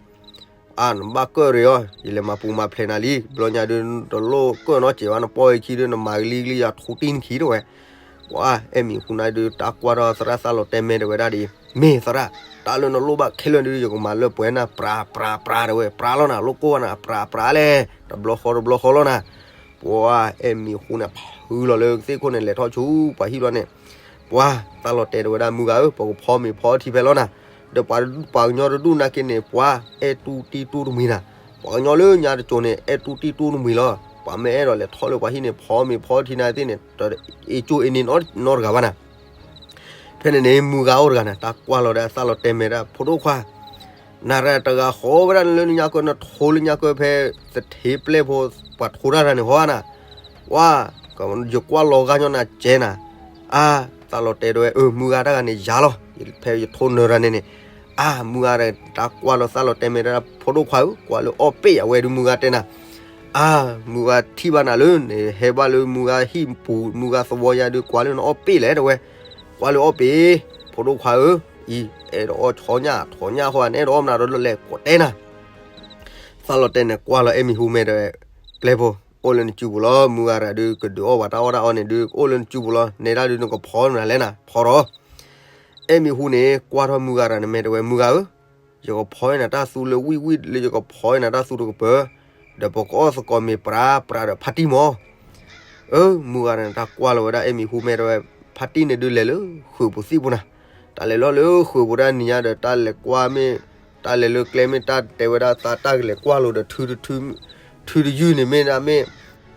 အါ နဘၣ်ကၢၣ်ရ့အီၤ ယလဲၤမၤပူၤမၤဖျဲးနၤလံ ဘျီညါဒုး တလိၣ်ကၢၣ်နီတစဲးဘၣ် နပီၢ်ယခံဒုး နမၤကလံကလံယၤထူတံၢ်နခံတဲဝဲ, ပှၤအဲၣ်မံၤဟူနၤဒုး တၢ်ကွၢ်ထီၣ်သရၣ်သးလီၤတဲာ်မဲာ်တဲဝဲဒၣ်ဒ်အံၤ, မ့ၢ်သရၣ်, တၢ်လၢနလိၣ်ဘၣ်ခဲလၢာ်ဒုး ယကမၤလၢပှဲၤနၤ ပြးပြးပြးတဲဝဲ ပြးလီၤနၤ လိၣ်ကိၢ်ဘၣ်နၤ ပြးပြးလဲၣ် တဘျီဃီတဘျီဃီလီၤနၤ ပှၤအဲၣ်မံၤဟူန့ၣ် ဖုလီၤလၢကသ့ၣ်ခိၣ်န့ၣ် လဲၤထီၣ်ဆူပှၤဟံၣ်ဘျီန့ၣ်, ပှၤသးလီၤတဲာ်တဲဝဲဒၣ် မုၢ်ဂၤဧၢ ပကဖီမ့ၤဖီထံဖဲလီၤနၤ, ဒီးပှၤပှၤကညီတဒူၣ်နာ်က့န့ၣ် ပှၤအဲၣ်တူၢ်တံၢ်တူၢ်တမှံၤနၤ, ပှၤကညီလၢညါတစိၤန့ၣ် အဲၣ်တူၢ်တံၢ်တူၢ်တမှံၤလီၤ, ပှၤမ့ၢ်အဲၣ်ဒိးလဲၤထီၣ်လၢပှၤဟံၣ်န့ၣ် ဖီမ့ၤဖီထံနာ်က့သ့ၣ်န့ၣ် တအ့ၣ်ကၠိအ့ၣ်န့ၢ်နီတဂၤဘၣ်နၤ ဖဲန့ၣ်န့ၣ် မုၢ်ဂၤအိၣ်တဂၤန့ၣ် တၢ်ကွၢ်လီၤဒၣ်သးလီၤတဲာ်မဲာ်ဒၣ် ဖိဒိၣ်ခွါ, နၤရၤတဂၤဃီဝဲဒၣ်လၢညါကၢၢ် နထိလၢညါကၢၢ်ဖဲ သထ့ပျဲၢ်ဖိ ပှၤထိတၢ်တဂၤန့ၣ်ဟီနၤ, ဝါ, ယကွၢ်လီၤဂာ်ညီနၤကဲနၤ, အါ, သးလီၤတဲာ်တဲဝဲ အၢ မုၢ်ဂၤတဂၤန့ၣ်ယၤလီၤ, ဖဲယထိနၢၤတဂၤန့ၣ်န့ၣ်, အါ မုၢ်ဂၤဒီး တၢ်ကွၢ်လီၤသးလီၤတဲာ်မဲာ်ဒၣ် ဖိဒိၣ်ခွါဧၢ ကွၢ်လၢအီၣ်ပ့ၣ်ယၤဝဲဒုး မုၢ်ဂၤတဲနၤ အါ, မုၢ်ဂၤထံၣ်ဘၣ်နၤလၢန့ၣ် ဟဲဘၣ်လၢမုၢ်ဂၤဟံၣ်ပူၤ မုၢ်ဂၤသဝီယါဒုး ကွၢ်လၢနအီၣ်ပ့ၣ်လဲၣ်တဲဝဲ, ကွၢ်လၢအီၣ်ပ့ၣ်, ဖိဒိၣ်ခွါဧၢ, အံၤ အဲၣ်ဒိးအီၣ်ဆီညၣ် ထိးညၣ်ဃီ နအဲၣ်ဒိးအီၣ်မနုၤဒီးလဲၤကိးတဲနၤ, သးလီၤတဲာ်န့ၣ် ကွၢ်လီၤအဲၣ်မံၤဟူမဲာ်တဲဝဲ, ပျဲၢ်ဖိ, အိၣ်လၢနစုပူၤလီၤ မုၢ်ဂၤရၤဒုး ကဒုးအီၣ်ပှၤတၢ်အီၣ်တၢ်အီန့ၣ်ဒုး အိၣ်လၢနစုပူၤလီၤ နဲဒၣ်ဒုးနကဖီနၤလဲၣ်နၤ ဖီထီၣ် အဲၣ်မံၤဟူန့ၣ် ကွၢ်ထီၣ်မုၢ်ဂၤရၤန့ၣ်မဲာ်တဲဝဲ မုၢ်ဂၤဧၢ, ယကဖီနၤတၢ်သူလၢဝံၣ်ဝံၣ်လၢယကဖီနၤတၢ်သူတကပၤ, ဒီးပကအီၣ်သကိးမ့ၤပြးပြးဒီးဖါတံၢ်မီၤ, အၢ မုၢ်ဂၤရၤန့ၣ်တၢ်ကွၢ်လီၤဝဲဒၣ်အဲၣ်မံၤဟူမဲာ်တဲဝဲ ဖါတံၢ်န့ၣ်ဒုးလဲၤလၢဃုာ်ပူၤသံၣ်ပူၤနၤ, တၢ်လဲၤလီၤလၢဃုာ်ပူၤတၢ်နံၤညါဒီး တၢ်လဲၤကွၢ်မ့ၢ်, တၢ်လဲၤလၢကျဲမ့ၢ် တၢ်တဲဝဲဒၣ်သးတၢ်ကလဲၤကွၢ်လိာ်ဒီး ထူတယုၢ်န့ၣ်မ့ၢ်ဒၣ်မ့ၢ်,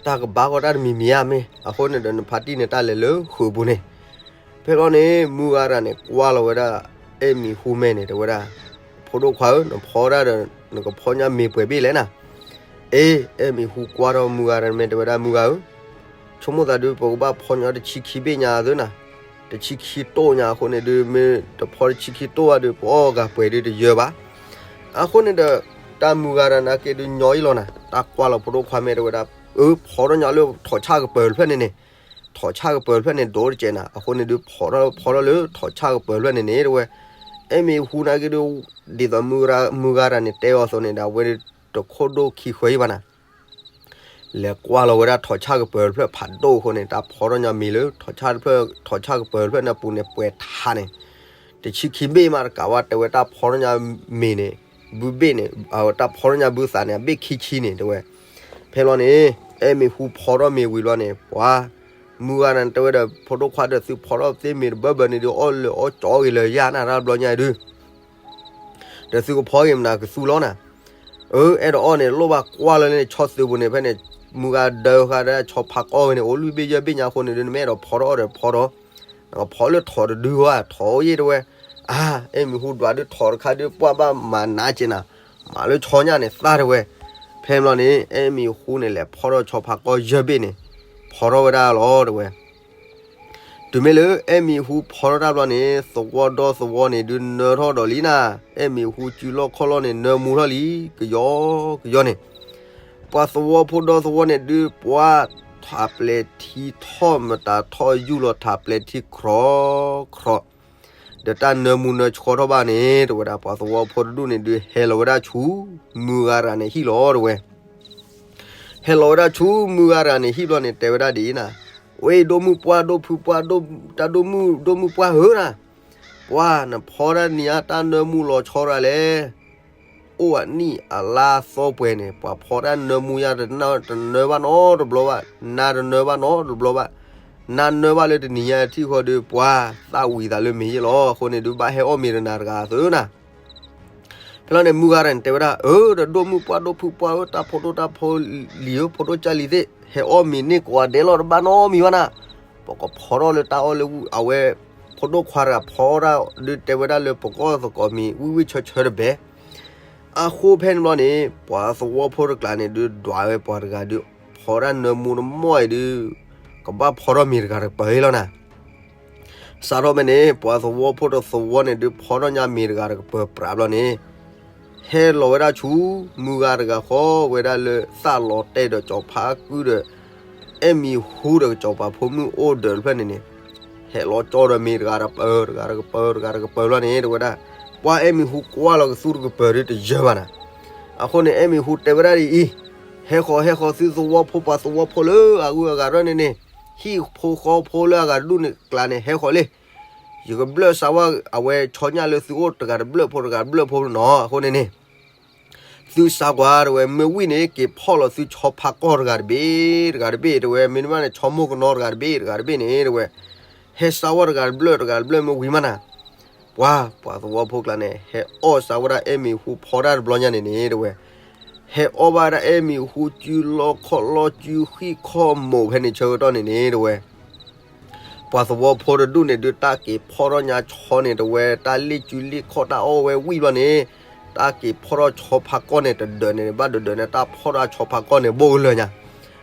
တၢ်ကဘၣ်ဃီတၢ်တမံၤမံၤဧါမ့ၢ်, အဃိန့ၣ်ဒီးနဖါတံၢ်န့ၣ်တၢ်လဲၤလၢဃုာ်ပူၤန့ၣ်, ဖဲလီၤန့ၣ် မုၢ်ဂၤတဂၤန့ၣ် ကွၢ်လီၤဝဲဒၣ် အဲၣ်မံၤဟူမဲာ်န့ၣ် တဲဝဲဒၣ်, ဖိဒိၣ်ခွါဧၢ, နဖီဒၣ်ဒီး နကဖီညါမ့ၤပှဲၤဘ့ၣ်လဲၣ်နၤ, အ့ အဲၣ်မံၤဟူကွၢ်ထီၣ်မုၢ်ဂၤတဂၤန့ၣ်မ့ၢ် တဲဝဲဒၣ် မုၢ်ဂၤဧၢ, ဆိကမိၣ်သးဒုး ပကဘၣ်ဖီညါတဆံခံဘ့ၣ်ညါသ့နၤ, တဆံခံတိၢ်ညါအဃိန့ၣ်ဒုး မ့ၢ်တဖီတဆံခံတိၢ်ဘၣ်ဒီး ပအီၣ်ဂၤပှဲၤဒုးတယၢၤဘၣ်, အဃိန့ၣ်ဒီး တၢ်မုၢ်ဂၤတဂၤန့ၣ်က့ၤဒုးညီအံၤလီၤနၤ, တၢ်ကွၢ်လီၤဖိဒိၣ်ခွါမ့ၢ် တဲဝဲဒၣ်, အၢ ဖီထီၣ်ညါလၢထိးဆၣ်ကပၤတဖျၢၣ်န့ၣ်န့ၣ်, ထိးဆၣ်ကပၤတဖျၢၣ်န့ၣ် ဒိၣ်တကဲးနၤ, အဃိန့ၣ်ဒုး ဖီထီၣ်ဖီထီၣ်လၢထိးဆၣ်ကပၤတဖျၢၣ်န့ၣ်န့ၣ် တဲဝဲ, အဲၣ်မံၤဟူန့ၣ်က့ၤဒုး, ဒ်သိးမုၢ်ဂၤတဂၤန့ၣ် တဲအီၤအသိးန့ၣ်ဒီး အဝဲတခိၣ်ဒိၣ်ခံဃၢၤအံၤဘၣ်နၤ လဲၤကွၢ်လီၤဝဲဒၣ်ထိးဆၣ်ကပၤတဖျၢၣ်ဖးဒိၣ်အဃိန့ၣ် တၢ်ဖီထီၣ်ညါမ့ၤလၢထိးဆၣ်တဖျၢၣ်, ထိးဆၣ်ကပၤတဖျၢၣ်န့ၣ်အပူၤန့ၣ် ပှဲၤထးန့ၣ်, တဆံခံဘ့ၣ်မးတကးဘၣ် တဲဝဲတၢ်ဖီထီၣ်ညါမ့ၤန့ၣ်, ဘုဘ့ၣ်န့ၣ်, တၢ်ဖီထီၣ်ညါဘုသးန့ၣ် အဘ့ၣ်ခံဆံန့ၣ် တဲဝဲ, ဖဲလီၤန့ၣ် အဲၣ်မံၤဟူဖီထီၣ်မ့ၤဝံၤလီၤန့ၣ် ပှၤ, မုၢ်ဂၤန့ၣ် တဲဝဲဒီး ဖိဒိၣ်ခွါဒီး သုဖီထီၣ်သ့မ့ၤတဘၢဘၢန့ၣ်ဒုး အီၣ်လၢအီၣ်ကၠီဂ့ၤလၢယၤနၤ တၢ်ဘျီညါအံၤဒုး ဒီးသုကဖီဂ့ၤမနုၤကသူလီၤနၤ, အၢ အဲၣ်ဒိးအီၣ်န့ၣ် လိၣ်ဘၣ်ကွၢ်လီၤန့ၣ် ဆီသုးပူၤန့ၣ် ဖဲန့ၣ်, မုၢ်ဂၤဒၢဃာ်ဒၣ်ဆီဖါကီၢ်ဝဲန့ၣ် အိၣ်လွံၢ်ဘ့ၣ်ယဲၢ်ဘ့ၣ်ညါအဃိန့ၣ်ဒုး နမ့ၢ်အဲၣ်ဒိးဖီထီၣ်အီၣ်ဒီးဖီထီၣ်, နကဖီလၢထိးတဒုဧါ, ထိးအိၣ်ယဲၢ်တဲဝဲ, အါ, အဲၣ်မံၤဟူဒွးဒုးထိးတခါဒုး ပှၢ်ဘၣ်မၤနးက့နၤ, မၤလၢဆီညါန့ၣ်သၣ်တဲဝဲ, ဖဲန့ၣ်ဘျီန့ၣ် အဲၣ်မံၤဟူန့ၣ် လဲၤဖီထီၣ်ဆီဖါကီၢ်ယဲၢ်ဘ့ၣ်န့ၣ်, ဖီထီၣ်ဝဲဒၣ်လီၤတဲဝဲ တုၤမ့ၢ်လၢအဲၣ်မံၤဟူဖီထီၣ်တၢ်ဘျီန့ၣ် သဝီဒီသဝီန့ၣ်ဒုးနၢထီၣ်ဒီးလံနၤ, အဲၣ်မံၤဟူစုလီၢ်ခီၣ်လီၢ်န့ၣ် နၢမူထီၣ်လံ, ကယီကယီန့ၣ်, ပှၤသဝီဖိဒီသဝီန့ၣ်ဒုး ပှၤထးပျဲၤထံထီၣ်မတၤထီၣ်ယူၢ်လီၤ ထးပျဲၤထံခြီခြီ ဒီးတၢ်နၢမူနၢဆှီထီၣ်ဘၣ်န့ၣ် တဲဝဲဒၣ် ပှၤသဝီဖိတဒူၣ်န့ၣ်ဒုး ဟဲလီၤဝဲဒၣ်ဆူ မုၢ်ဂၤရၤန့ၣ်ဟံၣ်လီၤတဲဝဲ ဟဲလီၤဝဲဒၣ်ဆူမုၢ်ဂၤရၤန့ၣ်ဟံၣ်ဘျီန့ၣ် တဲဝဲဒၣ်ဒ်အံၤနၤ, ဝဲဒိၣ်မုၢ်ပှၢ်ဒိၣ်ဖုပှၢ်, တၢ်ဒိၣ်မုၢ်ဒိၣ်မုၢ်ပှၢ်ဧၢနၤ, ပှၤနဖီဒၣ်နံၤဧါ တၢ်နၢမူလီၤဆီရၤလဲၣ်, အိၣ်အနံၣ်အလါသီပှဲၤန့ၣ် ပှၤဖီတၢ်နၢမူယါ တနၢဘၣ်နီတဘျီဘၣ်, နါတနၢဘၣ်နီတဘျီဘၣ်, နါနၢဘၣ်လၢတနံၤညါထံၣ်ဃီဒီး ပှၤသၣ်ဝံၤသးလၢမ့ၤယ့ၣ်လီၤ, အဃိန့ၣ်ဒုးဘၣ်ဟဲအီၣ်မ့ၤတနၤတဂၤသုနၤ ဖဲလီၤန့ၣ် မုၢ်ဂၤရၤန့ၣ် တဲဝဲဒၣ်, အၢ ဒီးဒိၣ်မုၢ်ပှၢ်ဒိၣ်ဖုပှၢ်ဧၢ တၢ်ဖိဒိၣ်တၢ်ဖိလံၤဧၢ ဖိဒိၣ်ကၢ်လံၤသ့ၣ် ဟဲအီၣ်မ့ၤန့ၢ်ကိးဂၤဒဲးလီၤ တဘၣ်နီတမံၤဘၣ်နၤ, ပကဖီထီၣ်လၢတၢ်အီၣ်လၢအဝဲ ဖိဒိၣ်ခွါတဂၤဖီဒၣ် ဒုးတဲဝဲဒၣ်လၢပကီၢ်သကိးမံၤဝံၣ်ဝံၣ်ဆၢဆၢတဘဲ အဃိဖဲန့ၣ်ဘျီန့ၣ် ပှၤသဝီဖိတကျါန့ၣ်ဒုး ဒွးဝဲပှၤတဂၤဒုး ဖီဒၣ်နၢမူတမီၢ်အံၤဒုး ကဘၣ်ဖီထီၣ်မ့ၤတဂၤတကပၤလီၤနၤ စးထီၣ်ဖဲန့ၣ် ပှၤသဝီဖိတသဝီန့ၣ်ဒုး ဖီထီၣ်ညါမ့ၤတဂၤတကပၤပြးဘျီန့ၣ် ဟဲလီၤဝဲဒၣ်ဆူ မုၢ်ဂၤတဂၤဃီဝဲဒၣ်လၢသၣ်လီၤတဲာ်ဒီးကၠီၤဖါကုၢ်ဒီး အဲၣ်မံၤဟူဒီးကၠီၤပၤဖိမုၣ်အိၣ်ဒီးတဖျၢၣ်န့ၣ်န့ၣ် ဟဲလီၤကၠီဒီးမ့ၤတဂၤတကပၤ တဂၤတကပၤ တဂၤတကပၤလီၤန့ၣ် တဲဝဲဒၣ် ပှၤအဲၣ်မံၤဟူကွၢ်လီၤကသူတကပၤဒုးတယၢၤဘၣ်နၤ အဃိန့ၣ် အဲၣ်မံၤဟူတဲဝဲဒၣ်ဒ်အံၤ, ဟဲဃီၤ ဟဲဃီၤသုသဝီဖိပှၤသဝီဖိလၢအဂုၤအဂၤရဲၣ်န့ၣ်န့ၣ်, ဟံၣ်ဖိဃီဖိလၢအဂၤတဒူၣ်န့ၣ်ကျါန့ၣ် ဟဲဃီၤလံ. ယကဘျၢၣ်စၢ်ဝဲအဝဲဆီညၣ်လၢသုအိၣ်တဂၤတဘျၢၣ်ဖိတဂၤတဘျၢၣ်ဖိနီၤ, အဃိန့ၣ်န့ၣ် သုစၢ်ကွၢ်တဲဝဲ မ့ၢ်ဝံၤန့ၣ် က့ၤဖီၣ်လီၤသုဆီဖါကီၢ်တဂၤတဘ့ၣ် တဂၤတဘ့ၣ်တဲဝဲ, မ့တမ့ၢ်န့ၣ် ဆီမိၢ်ကနီၤတဂၤတဘ့ၣ် တဂၤတဘ့ၣ်န့ၣ်တဲဝဲ, ဟဲစၢ်ဝဲတဂၤတဘျၢၣ် တဂၤတဘျၢၣ်မ့ၢ်ဝံၤမးနၤ ပှၤ ပှၤသဝီဖိကျါန့ၣ် ဟဲအီၣ်စၢ်ဝဲဒၣ်အဲၣ်မံၤဟူဖီတၢ်တဘျီညါန့ၣ်န့ၣ်တဲဝဲ, ဟဲအီၣ်ဘၣ်ဝဲဒၣ်အဲၣ်မံၤဟူစုလီၢ်ခီၣ်လီၢ်စုဃံၣ်ခီၣ်မိၢ်ဖဲန့ၣ်ဆၢကတီၢ်န့ၣ်န့ၣ်တဲဝဲ, ပှၤသဝီဖိတဒူၣ်န့ၣ်ဒုး တၢ်က့ၤဖီထီၣ်ညါဆီန့ၣ်တဲဝဲ တၢ်လ့ၣ်စုလ့ၣ်ခီၣ်တၢ်အီၣ်ဝဲဝံၤဘျီန့ၣ်, တၢ်က့ၤဖီထီၣ်ဆီဖါကီၢ်န့ၣ် တဒၢးန့ၣ် ဘၣ်တဒၢးန့ၣ် တၢ်ဖီထီၣ်ဆီဖါကီၢ်န့ၣ်ဘိၣ်ကလၢာ်ညါ,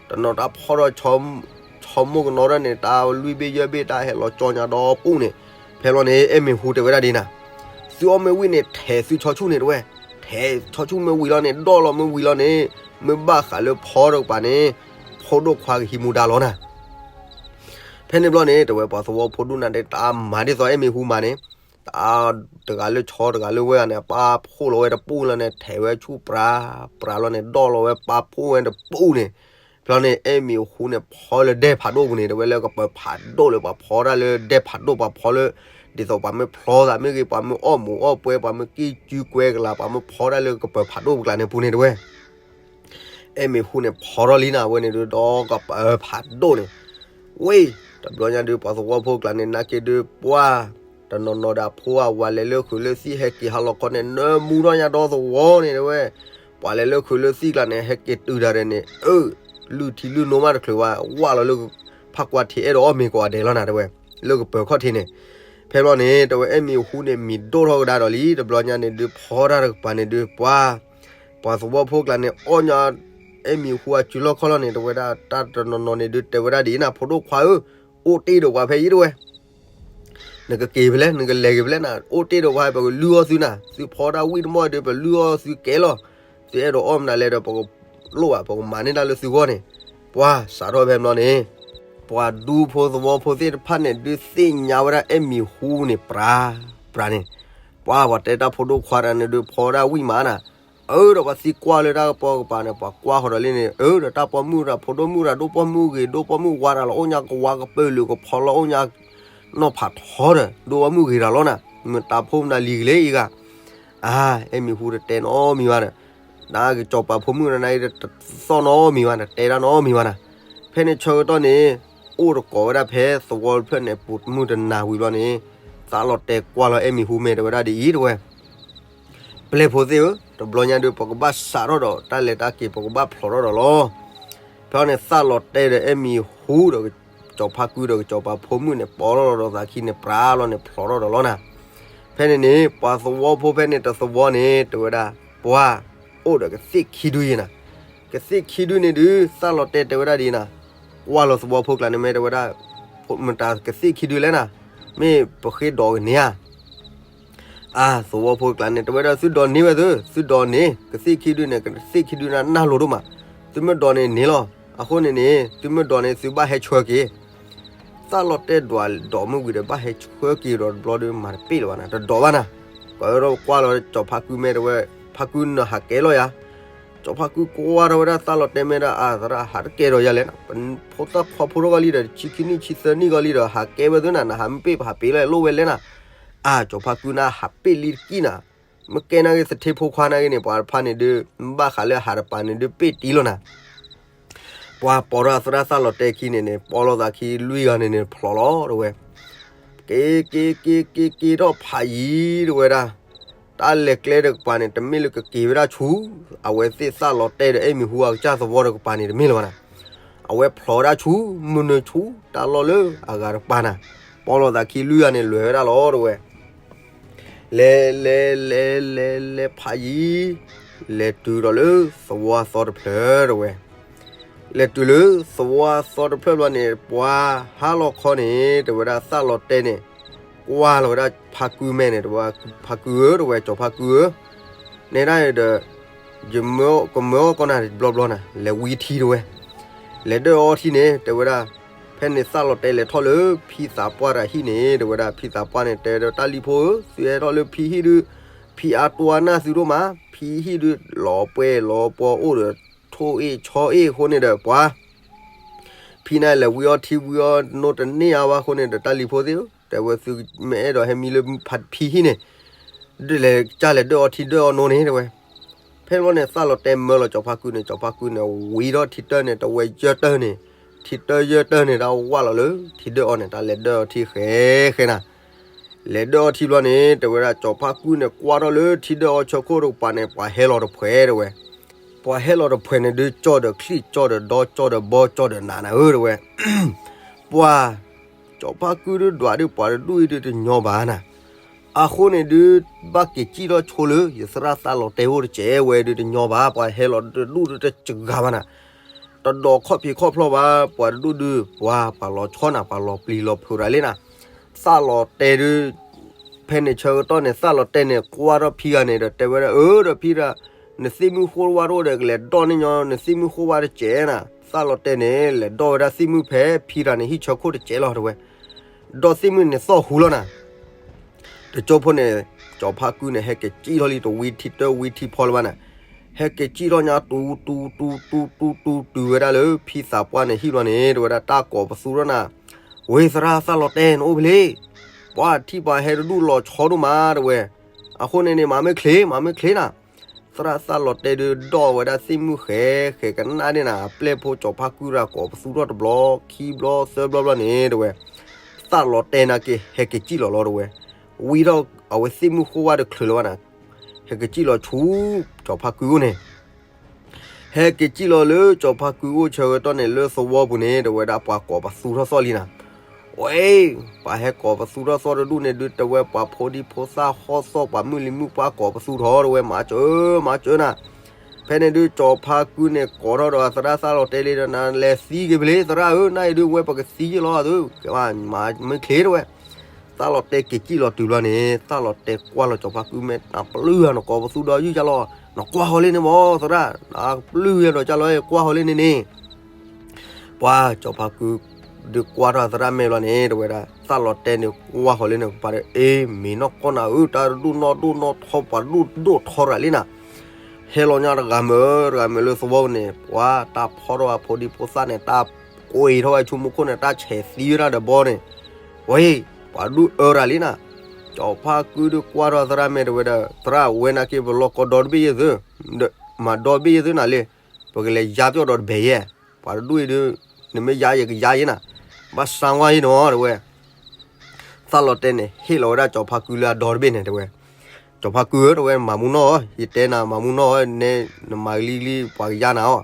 တနီၤတၢ်ဖီထီၣ် ဆီမိၢ်ကနီၤဒၣ်န့ၣ် တၢ်လွံၢ်ဘ့ၣ်ယဲၢ်ဘ့ၣ် တၢ်ဟဲလီၤကၠီညါဒီပူၤန့ၣ်, ဖဲလီၤန့ၣ် အဲၣ်မ့ၤဟူတဲဝဲဒၣ်ဒ်နၤ, သုအီၣ်မ့ၢ်ဝံၤန့ၣ် ထဲးသုဆီဆူၣ်န့ၣ်တဲဝဲ, ထဲးဆီဆူၣ်မ့ၢ်ဝံၤလီၤန့ၣ် ဒီၣ်လီၤမ့ၢ်ဝံၤလီၤန့ၣ်, မ့ၢ်ဘၣ်ဃးလၢဖီတကပၤန့ၣ်, ဖိဒိၣ်ခွါကဟံးမူဒါလီၤနၤ ဖဲန့ၣ်ဘျီန့ၣ် တဲဝဲ ပှၤသဝီဖိဒူၣ်နၤဒဲး တၢ်မၤဒ်သိးအဲၣ်မ့ၤဟူမၤန့ၣ်, တၢ်တဂၤလၢဆီတဂၤလၢဝဲဂၤန့ၣ် ပာ်ဖှိၣ်လီၤဝဲတပူၤလီၤန့ၣ် ထဲးဝဲဆူၣ်ပြး, ပြးလီၤန့ၣ် ဒီၣ်လီၤဝဲပာ်ဖှိၣ်ဝဲတပူၤန့ၣ်, ဖဲန့ၣ် အဲၣ်မ့ၤဟူန့ၣ် ဖီလၢဒဲဖးဒိၣ်ပူၤန့ၣ် တဲဝဲလၢကပၤဖးဒိၣ်လၢပှၤဖီတၢ်လၢဒဲဖးဒိၣ် ပှၤဖီလၢ, ဒ်သိးပှၤမ့ၢ်ဖျီသးမ့ၢ်ဂ့ၤ ပှၤမ့ၢ်အီၣ်မူးအီၣ်ပွဲ ပှၤမ့ၢ်ကံၢ်စုကွဲကလၤ ပှၤမ့ၢ်ဖီတၢ်လၢကပၤဖးဒိၣ်ပူၤကျါန့ၣ်ပူၤန့ၣ်တဲဝဲ အဲၣ်မ့ၤဟူန့ၣ် ဖီထီၣ်လံနၤဝဲန့ၣ်ဒီး ဒီးကပၤဖးဒိၣ်န့ၣ်, ဝဲ, တဘျီညါဒုး ပှၤသဝီဖိကျါန့ၣ် နာ်က့ဒုး ပှၤတနီၤနီၤဒီးအဖိအဝၤလဲၤလၢခုးလၢသံၣ်ဟဲက့ၤဟးလီၤခီန့ၣ် နၢမူထီၣ်ညါဒီသဝီန့ၣ်တဲဝဲ, ပှၤလဲၤလၢခုးလၢသံၣ်ကျါန့ၣ် ဟဲက့ၤတုၤတၢ်ဒီးန့ၣ် အၢ လုၢ်ထံလုၢ်နိမးတချုးဝဲ ဝၢ်လီၤလၢဖးကွၢ်ထံးအဲၣ်ဒိးအီၣ်မ့ၤကိးဂၤဒဲးလီၤနၤတဲဝဲ, လၢကပၢၤခီၣ်ထံးန့ၣ်, ဖဲဘျီန့ၣ် တဲဝဲအဲၣ်မံၤဟူန့ၣ် မံၤဒိၣ်ထီၣ်ကဒါဒီးလံ တဘျီညါန့ၣ်ဒုး ဖီတၢ်တကပၤန့ၣ်ဒုး ပှၤ ပှၤသဝီဖိကျါန့ၣ် အီၣ်ညါ အဲၣ်မံၤဟူအစုလီၢ်ခီၣ်လီၢ်န့ၣ် တဲဝဲဒၣ် တၢ်တနီၤနီၤန့ၣ်ဒုး တဲဝဲဒၣ်ဒ်အံၤနၤ ဖိဒိၣ်ခွါဧၢ, အိၣ်တ့ၢ်ဒီးပှၤဖဲအံၤတဲဝဲ နကက့ၤဖဲလဲၣ် နကလဲၤက့ၤဖဲလဲၣ်နၤ အိၣ်တ့ၢ်ဒီးပှၤ ပကလုၢ်အီၣ်သုနၤ သုဖီတၢ်ဝံၣ်တမီၢ်ဒီး ပလုၢ်အီၣ်သုကဲလီၤ, သုအဲၣ်ဒိးအီၣ်မနုၤလဲၣ်ဒီး ပကလိၣ်ဘၣ် ပကမၤန့ၢ်တၢ်လၢသုဂီၢ်န့ၣ်, ပှၤစးထီၣ်ဖဲဘျီန့ၣ် ပှၤဒူဖိသဝီဖိသ့ၣ်တဖၣ်န့ၣ် ဒုးသ့ၣ်ညါဝဲဒၣ်အဲၣ်မံၤဟူန့ၣ် ပြၤ ပြၤန့ၣ်, ပှၤ ပှၤတဲတၢ်ဖိဒိၣ်ခွါတဂၤန့ၣ်ဒုး ဖီဒၣ်ဝံၣ်မးနၤ, အၢ ဒီးပှၤသံကွၢ်လၢတၢ်ကပီၤကပၤန့ၣ် ပှၤကွၢ်ဃီၤဒီးလံန့ၣ် အၢ ဒီးတၢ်ပိာ်မုၣ်တၢ်ဖိဒိၣ်မုၣ်တၢ်ဒိၣ်ပိာ်မုၣ်ဂ့ၤ ဒိၣ်ပိာ်မုၣ်ဝါတၢ်လီၤ အိၣ်ညါကဝါကပၢၢ်လၢကဖီလီၤ အိၣ်ညါနီၢ်ဖးထီဒီး ဒိၣ်ပိာ်မုၣ်ဂ့ၤတၢ်လီၤနၤ မတၤဖိမတၤလံၤကလဲၣ်အံၤဂၤ, အါ အဲၣ်မံၤဟူတတဲနီတမံၤဘၣ်ဒီး နကစီၤပၤဖိမုၣ်နၤအံၤတသီၣ်နီတမံၤဘၣ် တတဲတၢ်နီတမံၤဘၣ်နၤ, ဖဲန့ၣ်ဆၢကတီၢ်န့ၣ် အိၣ်တကိးဝဲဒၣ်ဖဲသဝီတဖျၢၣ်န့ၣ် ပူၤတမုၢ်တနၤဝံၤဘျီန့ၣ် သးလီၤတဲာ်ကွၢ်လီၤအဲၣ်မံၤဟူမ့ၢ်တဲဝဲဒၣ်ဒ်အံၤတဲဝဲ ပျဲၢ်ဖိသ့ၣ်ဧၢ, တဘျီညါဒုး ပကဘၣ်စးထီၣ်ဒီးတၢ်လဲၤတၢ်က့ၤ ပကဘၣ်ဖျိးထီၣ်ဒီးလီၤ. ဖဲန့ၣ်သးလီၤတဲာ်ဒီးအဲၣ်မံၤဟူဒီး ကစီၤဖါကုဒီးကစီၤပၤဖိမုၣ်န့ၣ် ပိာ်ထီၣ်လီၤဒီးသးခံန့ၣ် ပြၤလီၤန့ၣ် ဖျိးထီၣ်ဒီးလီၤနၤ. ဖဲန့ၣ်န့ၣ် ပှၤသဝီဖိဖဲန့ၣ်တသဝီန့ၣ် တဲဝဲဒၣ် ပှၤ အိၣ်ဒီးကသ့ၣ်ခံဒုယဲနၤ. ကသ့ၣ်ခံဒုန့ၣ်ဒုး သးလီၤတဲာ်တဲဝဲဒၣ်ဒ်နၤ, ကွၢ်လီၤသဝီဖိကျါန့ၣ်မ့ၢ်တဲဝဲဒၣ် မတၤကသ့ၣ်ခံဒုလဲၣ်နၤ, မ့ၢ်ပဃ့ဒိးကန့ၢ်ဧါ အါ သဝီဖိကျါန့ၣ် တဲဝဲဒၣ်သုဒိးန့ၢ်ဝဲသု, သုဒိးန့ၢ် ကသ့ၣ်ခံဒုန့ၣ် ကသ့ၣ်ခံဒုန့ၣ်နၢ်လိၤဒိၣ်မး, သုမ့ၢ်ဒိးန့ၢ်န့ၢ်လီၤ. အဃိန့ၣ်န့ၣ် သုမ့ၢ်ဒိးန့ၢ် သုဘၣ်ဟဲဆှၢက့ၤ. သးလီၤတဲာ်ဒွးဒိးမုၢ်ဝံၤဒီး ဘၣ်ဟဲဆှၢက့ၤဒီးတဘျီဒီး မၤတပ့ၢ်လၢၤဘၣ်နၤ, တဒိးဘၣ်နၤ. ကွၢ်ဝဲဒီးကွၢ်လီၤစီၤဖါကုမ့ၢ်တဲဝဲ, ဖါကုနဟးကဲလီၤယၤ. စီၤဖါကုကွၢ်ထီၣ်ဝဲဒၣ်သးလီၤတဲာ်မ့ၢ်ဒၣ် အါသရၣ် ဟးတကဲဒီးယၤလဲၣ်နၤ, ဖိသၣ်ခွါဖိထီၣ်ဂီၢ်လံဒီး ဆံခံနံၣ်ဆံသၢနံၣ်ဂီၢ်လံဒီး ဟးကဲဝဲသုနၤ နဟးမ့ၢ်ပ့ၢ်ပဟးပ့ၢ်လၢလိၣ်ဝဲလဲၣ်နၤ. အါ စီၤဖါကုန့ၣ် ဟးပ့ၢ်လံတကံၢ်နၤ, မ့ၢ်ကဲနာ်က့သထ့ဖိခွါနာ်က့န့ၣ် ပှၤတဖၣ်န့ၣ်ဒုး ဘၣ်ဃးလၢဟးတပၤန့ၣ်ဒုးပ့ၢ်တံၢ်လီၤနၤ. ပှၤပိာ်ထီၣ်အသရၣ်သးလီၤတဲာ်ခံန့ၣ်န့ၣ် ပိာ်လီၤသးခံလွံၢ်ဂၤန့ၣ်န့ၣ် ဖျိးလီၤတဲဝဲ. က့ၤက့ၤက့ၤက့ၤက့ၤထီၣ်ဖးယံၤတဲဝဲဒၣ်, တၢ်လဲၤကျဲတကပၤန့ၣ် တမ့ၢ်လၢကက့ၤဝဲဒၣ်ဆူ, အဝဲသ့ၣ်သးလီၤတဲာ်ဒီးအဲၣ်မံၤဟူအကစၢ်သဝီတကပၤန့ၣ် တမ့ၢ်လၢၤဘၣ်နၤ. အဝဲဖျိးဝဲဒၣ်ဆူ မုၢ်နုာ်ဆူ တၢ်လီၢ်လၢအဂၤတကပၤနၤ. ပိာ်လီၤသးခံလွံၢ်ဂၤန့ၣ် လဲၤဝဲဒၣ်လီၤတဲဝဲ လဲၤလဲၤလဲၤလဲၤလဲၤဖးယံၤ, လဲၤတုၤဒီးလၢသဝီအသီတဖျၢၣ်တဲဝဲ. လဲၤတုၤလၢသဝီအသီတဖျၢၣ်ဘျီန့ၣ် ပှၤဟါလီၤခီန့ၣ် တဲဝဲဒၣ်သးလီၤတဲာ်န့ၣ် ကွၢ်လီၤဝဲဒၣ်ဖါကုမဲာ်န့ၣ် တဲဝဲ ဖါကုဧၢ တဲဝဲ စီၤဖါကုဧၢ, နဲဒၣ်ဒီး ယမၢကမၢအီၣ်ကီနၤတဘျီဘျီနၤ လဲၤဝံထံတဲဝဲ. လဲၤဒၢၣ်အီထံန့ၣ် တဲဝဲဒၣ်, ဖဲန့ၣ်သးလီၤတဲာ်လဲၤထီၣ်လၢဖံသးပှၢ်တၢ်ဟံၣ်န့ၣ် တဲဝဲဒၣ် ဖံသးပှၢ်န့ၣ် တဲဒီးတၢ်လံၤဖိဧၢ သုဟဲထီၣ်လၢဖံဟံၣ်ဒုး ဖံအါတိၢ်အါနၢ်သုဒိၣ်မး ဖံဟံၣ်ဒုး လီၤပှဲၤလီၤပှီၤအိၣ်ဒီး ထိၣ်အ့ၣ်ဆီအ့ၣ်အဃိန့ၣ်ဒီး ပှၤ ဖံန့ၣ်လဲၤဝံအီထံဝံအီနိတန့ၢ်အါဘၣ်အဃိန့ၣ်ဒီး တၢ်လံၤဖိသ့ၣ်ဧၢ တဲဝဲ သုမ့ၢ်အဲၣ်ဒိးဟဲမံလၢဖံဟံၣ်န့ၣ် ဒ်လဲၣ်ကစၢ်လဲၤဒၢၣ်အီထံဒၢၣ်အီနိန့ၣ် တဲဝဲ. ဖဲန့ၣ်ဘျီန့ၣ် သးလီၤတဲာ်မၢလီၤစီၤဖါကုန့ၣ် စီၤဖါကုန့ၣ် ဝံထီၣ်ထံတၢၢ်န့ၣ် တဝဲယဲၢ်တၢၢ်န့ၣ် ထံတၢၢ်ယဲၢ်တၢၢ်န့ၣ် တၢ်ဝၢ်လီၤလၢထံဒၢၣ်အီန့ၣ် တၢ်လဲၤဒၢၣ်အီထံဃဲဃဲနၤ လဲၤဒၢၣ်အီထံဘျီန့ၣ် တဲဝဲဒၣ် စီၤဖါကုန့ၣ် ကွၢ်ထီၣ်လၢထံဒၢၣ်အီဆၢခိၣ်တကပၤန့ၣ် ပှၤဟဲလီၤတဖှဲးတဲဝဲ. ပှၤဟဲလီၤတဖှဲးန့ၣ်ဒုး ကၠီၣ်ဒီးချံၣ် ကၠီၣ်ဒီးဒီ ကၠီၣ်ဒီးဘီ ကၠီၣ်ဒီးနးနၤဧၢ တဲဝဲ. ပှၤ စီၤဖါကုဒုးဒွးဒုး ပှၤတဒူၣ်အံၤဒုးတညီဘၣ်နၤ. အဃိန့ၣ်ဒုး ဘၣ်က့ၤစံၣ်ထီၣ်ဆိလၢ ယသရၣ်သးလီၤတဲာ်အိၣ်တစဲးဝဲဒုးတညီဘၣ် ပှၤဟဲလီၤတဒူၣ်ဒုးတစှၤဘၣ်နၤ တဒိးခီၣ်ဖံးခီၣ်ဖျီဘၣ် ပှၤတဒူၣ်ဒုး ပှၤ ပှၤလီၤဆီနၤ ပှၤလီၤပျံၤလီၤဖုးရၤလံနၤ. သးလီၤတဲာ်ဒုး ဖဲန့ၣ်ဆၢကတီၢ်န့ၣ် သးလီၤတဲာ်န့ၣ် ကွၢ်ထီၣ်ဖံဂၤန့ၣ်ဒီး တဲဝဲဒၣ် အၢ ဒီးဖံတၢ် နသ့ၣ်မုၢ်ဃိၣ်ဝါတအိၣ်ဒီး ကလဲၤဒိးန့ၢ်ညီ နသ့ၣ်မုၢ်ဃိၣ်ဝါတစဲးနၤ. သးလီၤတဲာ်န့ၣ် လဲၤဒိးဝဲဒၣ်သ့ၣ်မုၢ်ဖဲဖံတၢ်န့ၣ်ဟံၣ်ဆၢခိၣ်တစဲးလီၤ တဲဝဲ. ဒိးသ့ၣ်မုၢ်န့ၣ်သီၣ်ဟူလီၤနၤ. တကၠိဖိန့ၣ် စီၤဖါကုန့ၣ် ဟဲက့ၤစံၣ်ထီၣ်လံတဝံထံတၢၢ်ဝံထံဖီလၢၤဘၣ်နၤ. ဟဲက့ၤစံၣ်ထီၣ်ညါတူတူတူတူတူတူၤဝဲဒၣ်လၢ ဖံသးပှၢ်န့ၣ်ဟံၣ်ဘျီန့ၣ် တဲဝဲဒၣ် တၢ်ကိးပသူထီၣ်နၤ. ဝ့ သရၣ်သးလီၤတဲာ် နအိၣ်ဖဲလဲၣ်. ပှၤထံၣ်ပှၤဟဲတဒူၣ်လီၤဆီဒိၣ်မး တဲဝဲ. အဃိန့ၣ်န့ၣ် မၤမ့ၢ်ချ့ မၤမ့ၢ်ချ့နၤ. သရၣ်သၣ်လီၤတဲာ်ဒုးဒီးဝဲဒၣ်သ့ၣ်မုၢ်ဃဲ ဃဲကနၣ်န့ၣ်နၤ ပျဲၢ်ဖိစီၤဖါကုၢ်တဂၤကိးပသူထီၣ်တဘျီ ခံဘျီ သၢဘျီဘျီန့ၣ် တဲဝဲ, သၣ်လီၤတဲာ်နာ်က့ ဟဲက့ၤစံၣ်လီၤလီၤတဲဝဲ, ဝံထီၣ်အဝဲသ့ၣ်မုၢ်ဃိၣ်ဝါတချုးလၢၤဘၣ်နၤ, ဟဲက့ၤစံၣ်လီၤဆူ စီၤဖါကုၢ်အိၣ်န့ၣ် ဟဲက့ၤစံၣ်လီၤလၢစီၤဖါကုၢ်အိၣ်ဆၢကတီၢ်န့ၣ် လၢသဝီပူၤန့ၣ် တဲဝဲဒၣ်ပှၤကိးပသူထီၣ်သီၣ်လံနၤ, ဝဲ, ပှၤဟဲကိးပသူထီၣ်သီၣ်တဒူၣ်န့ၣ်ဒုး တဲဝဲပှၤဖိဒံဖိသၣ်ဟီၣ်သီၣ် ပှၤမုၢ်လံၤမုၢ်ပှၢ်ကိးပသူထီၣ် တဲဝဲ မၤစၢၤ မၤစၢၤနၤ, ဖဲန့ၣ်ဒုး စီၤဖါကုၢ်န့ၣ် ကိးထီၣ်ဒီးသရၣ်သၣ်လီၤတဲာ်လံဒီး နလဲၤသံက့ၤဖဲလဲၣ် သရၣ်ဧၢ, နအံၤဒုးဝဲပကသံယလီၤသု, မၤမ့ၢ်ချ့တဲဝဲ, သၣ်လီၤတဲာ်က့ၤစံၣ်လီၤတုၤဘျီန့ၣ် သၣ်လီၤတဲာ်ကွၢ်လီၤစီၤဖါကုၢ်မဲာ် နပျုၢ်ဧါ နကိးပသူဒီးယုၢ်ကလီၤ, နကွၢ်ဃီၤလံန့ၣ်မး သရၣ်, နပျုၢ်ဧါဒီးကလီၤ ကွၢ်ဃီၤလံန့ၣ်န့ၣ် ပှၤစီၤဖါကုၢ်ဒုးကွၢ်ထီၣ်သရၣ်မဲာ်လီၤန့ၣ် တဲဝဲဒၣ် သၣ်လီၤတဲာ်န့ၣ်ကွၢ်ဃီၤလံန့ၣ် ကပၤဒီး အ့ မ့ၢ်နီၢ်ကီၢ်နၤဧၢ, တၢ်တဒူၣ်နီၢ်ဒိၣ်နီၢ်ထီ ပှၤဒူၣ်ဒိၣ်ထီရၤလံနၤ, ဟဲလီၤညါတဂၤမုာ်တဂၤမုာ်လၢသဝီန့ၣ် ပှၤတၢ်ဖီထီၣ်အဖိဒံဖိသၣ်န့ၣ် တၢ်ကွံာ်ထီၣ်ဝဲဆူမူခိၣ်န့ၣ် တၢ်ဆဲးသံဝဲဒၣ်ဒီးဘီန့ၣ်, ဝဲ, ပှၤဒူၣ်အၢရၤလံနၤ, စီၤဖါကုၢ်ဒုးကွၢ်ထီၣ်သရၣ်မဲာ်တဲဝဲဒၣ် သရၣ်ဝဲနာ်က့ ပလီၢ်ကီဒီတဘ့ၣ်ယဲၢ်သု, မၤဒီဘ့ၣ်ယဲၢ်သုနၤလံ, ပကလဲၤယါပျီၢ်ဒီးတဘဲၣ်ယဲၢ်, ပှၤတဒူၣ်အံၤဒုး နမ့ၢ်ယါယကယါယဲၢ်နၤ, ဘၣ်စါဝါယဲၢ်နီၤ တဲဝဲ သၣ်လီၤတဲာ်န့ၣ် ဟ့ၣ်လီၤဝဲဒၣ်စီၤဖါကုၢ်လၢအဒီတဘ့ၣ်န့ၣ် တဲဝဲ, စီၤဖါကုၢ်ဧၢ တဲဝဲ မၤမူနီၢ်ဧၢ, ယတဲနၤမၤမူနီၢ်ဧၢ, နဲနမၤဂ့ၤလံ ပှၤကယါနၤအီၤ,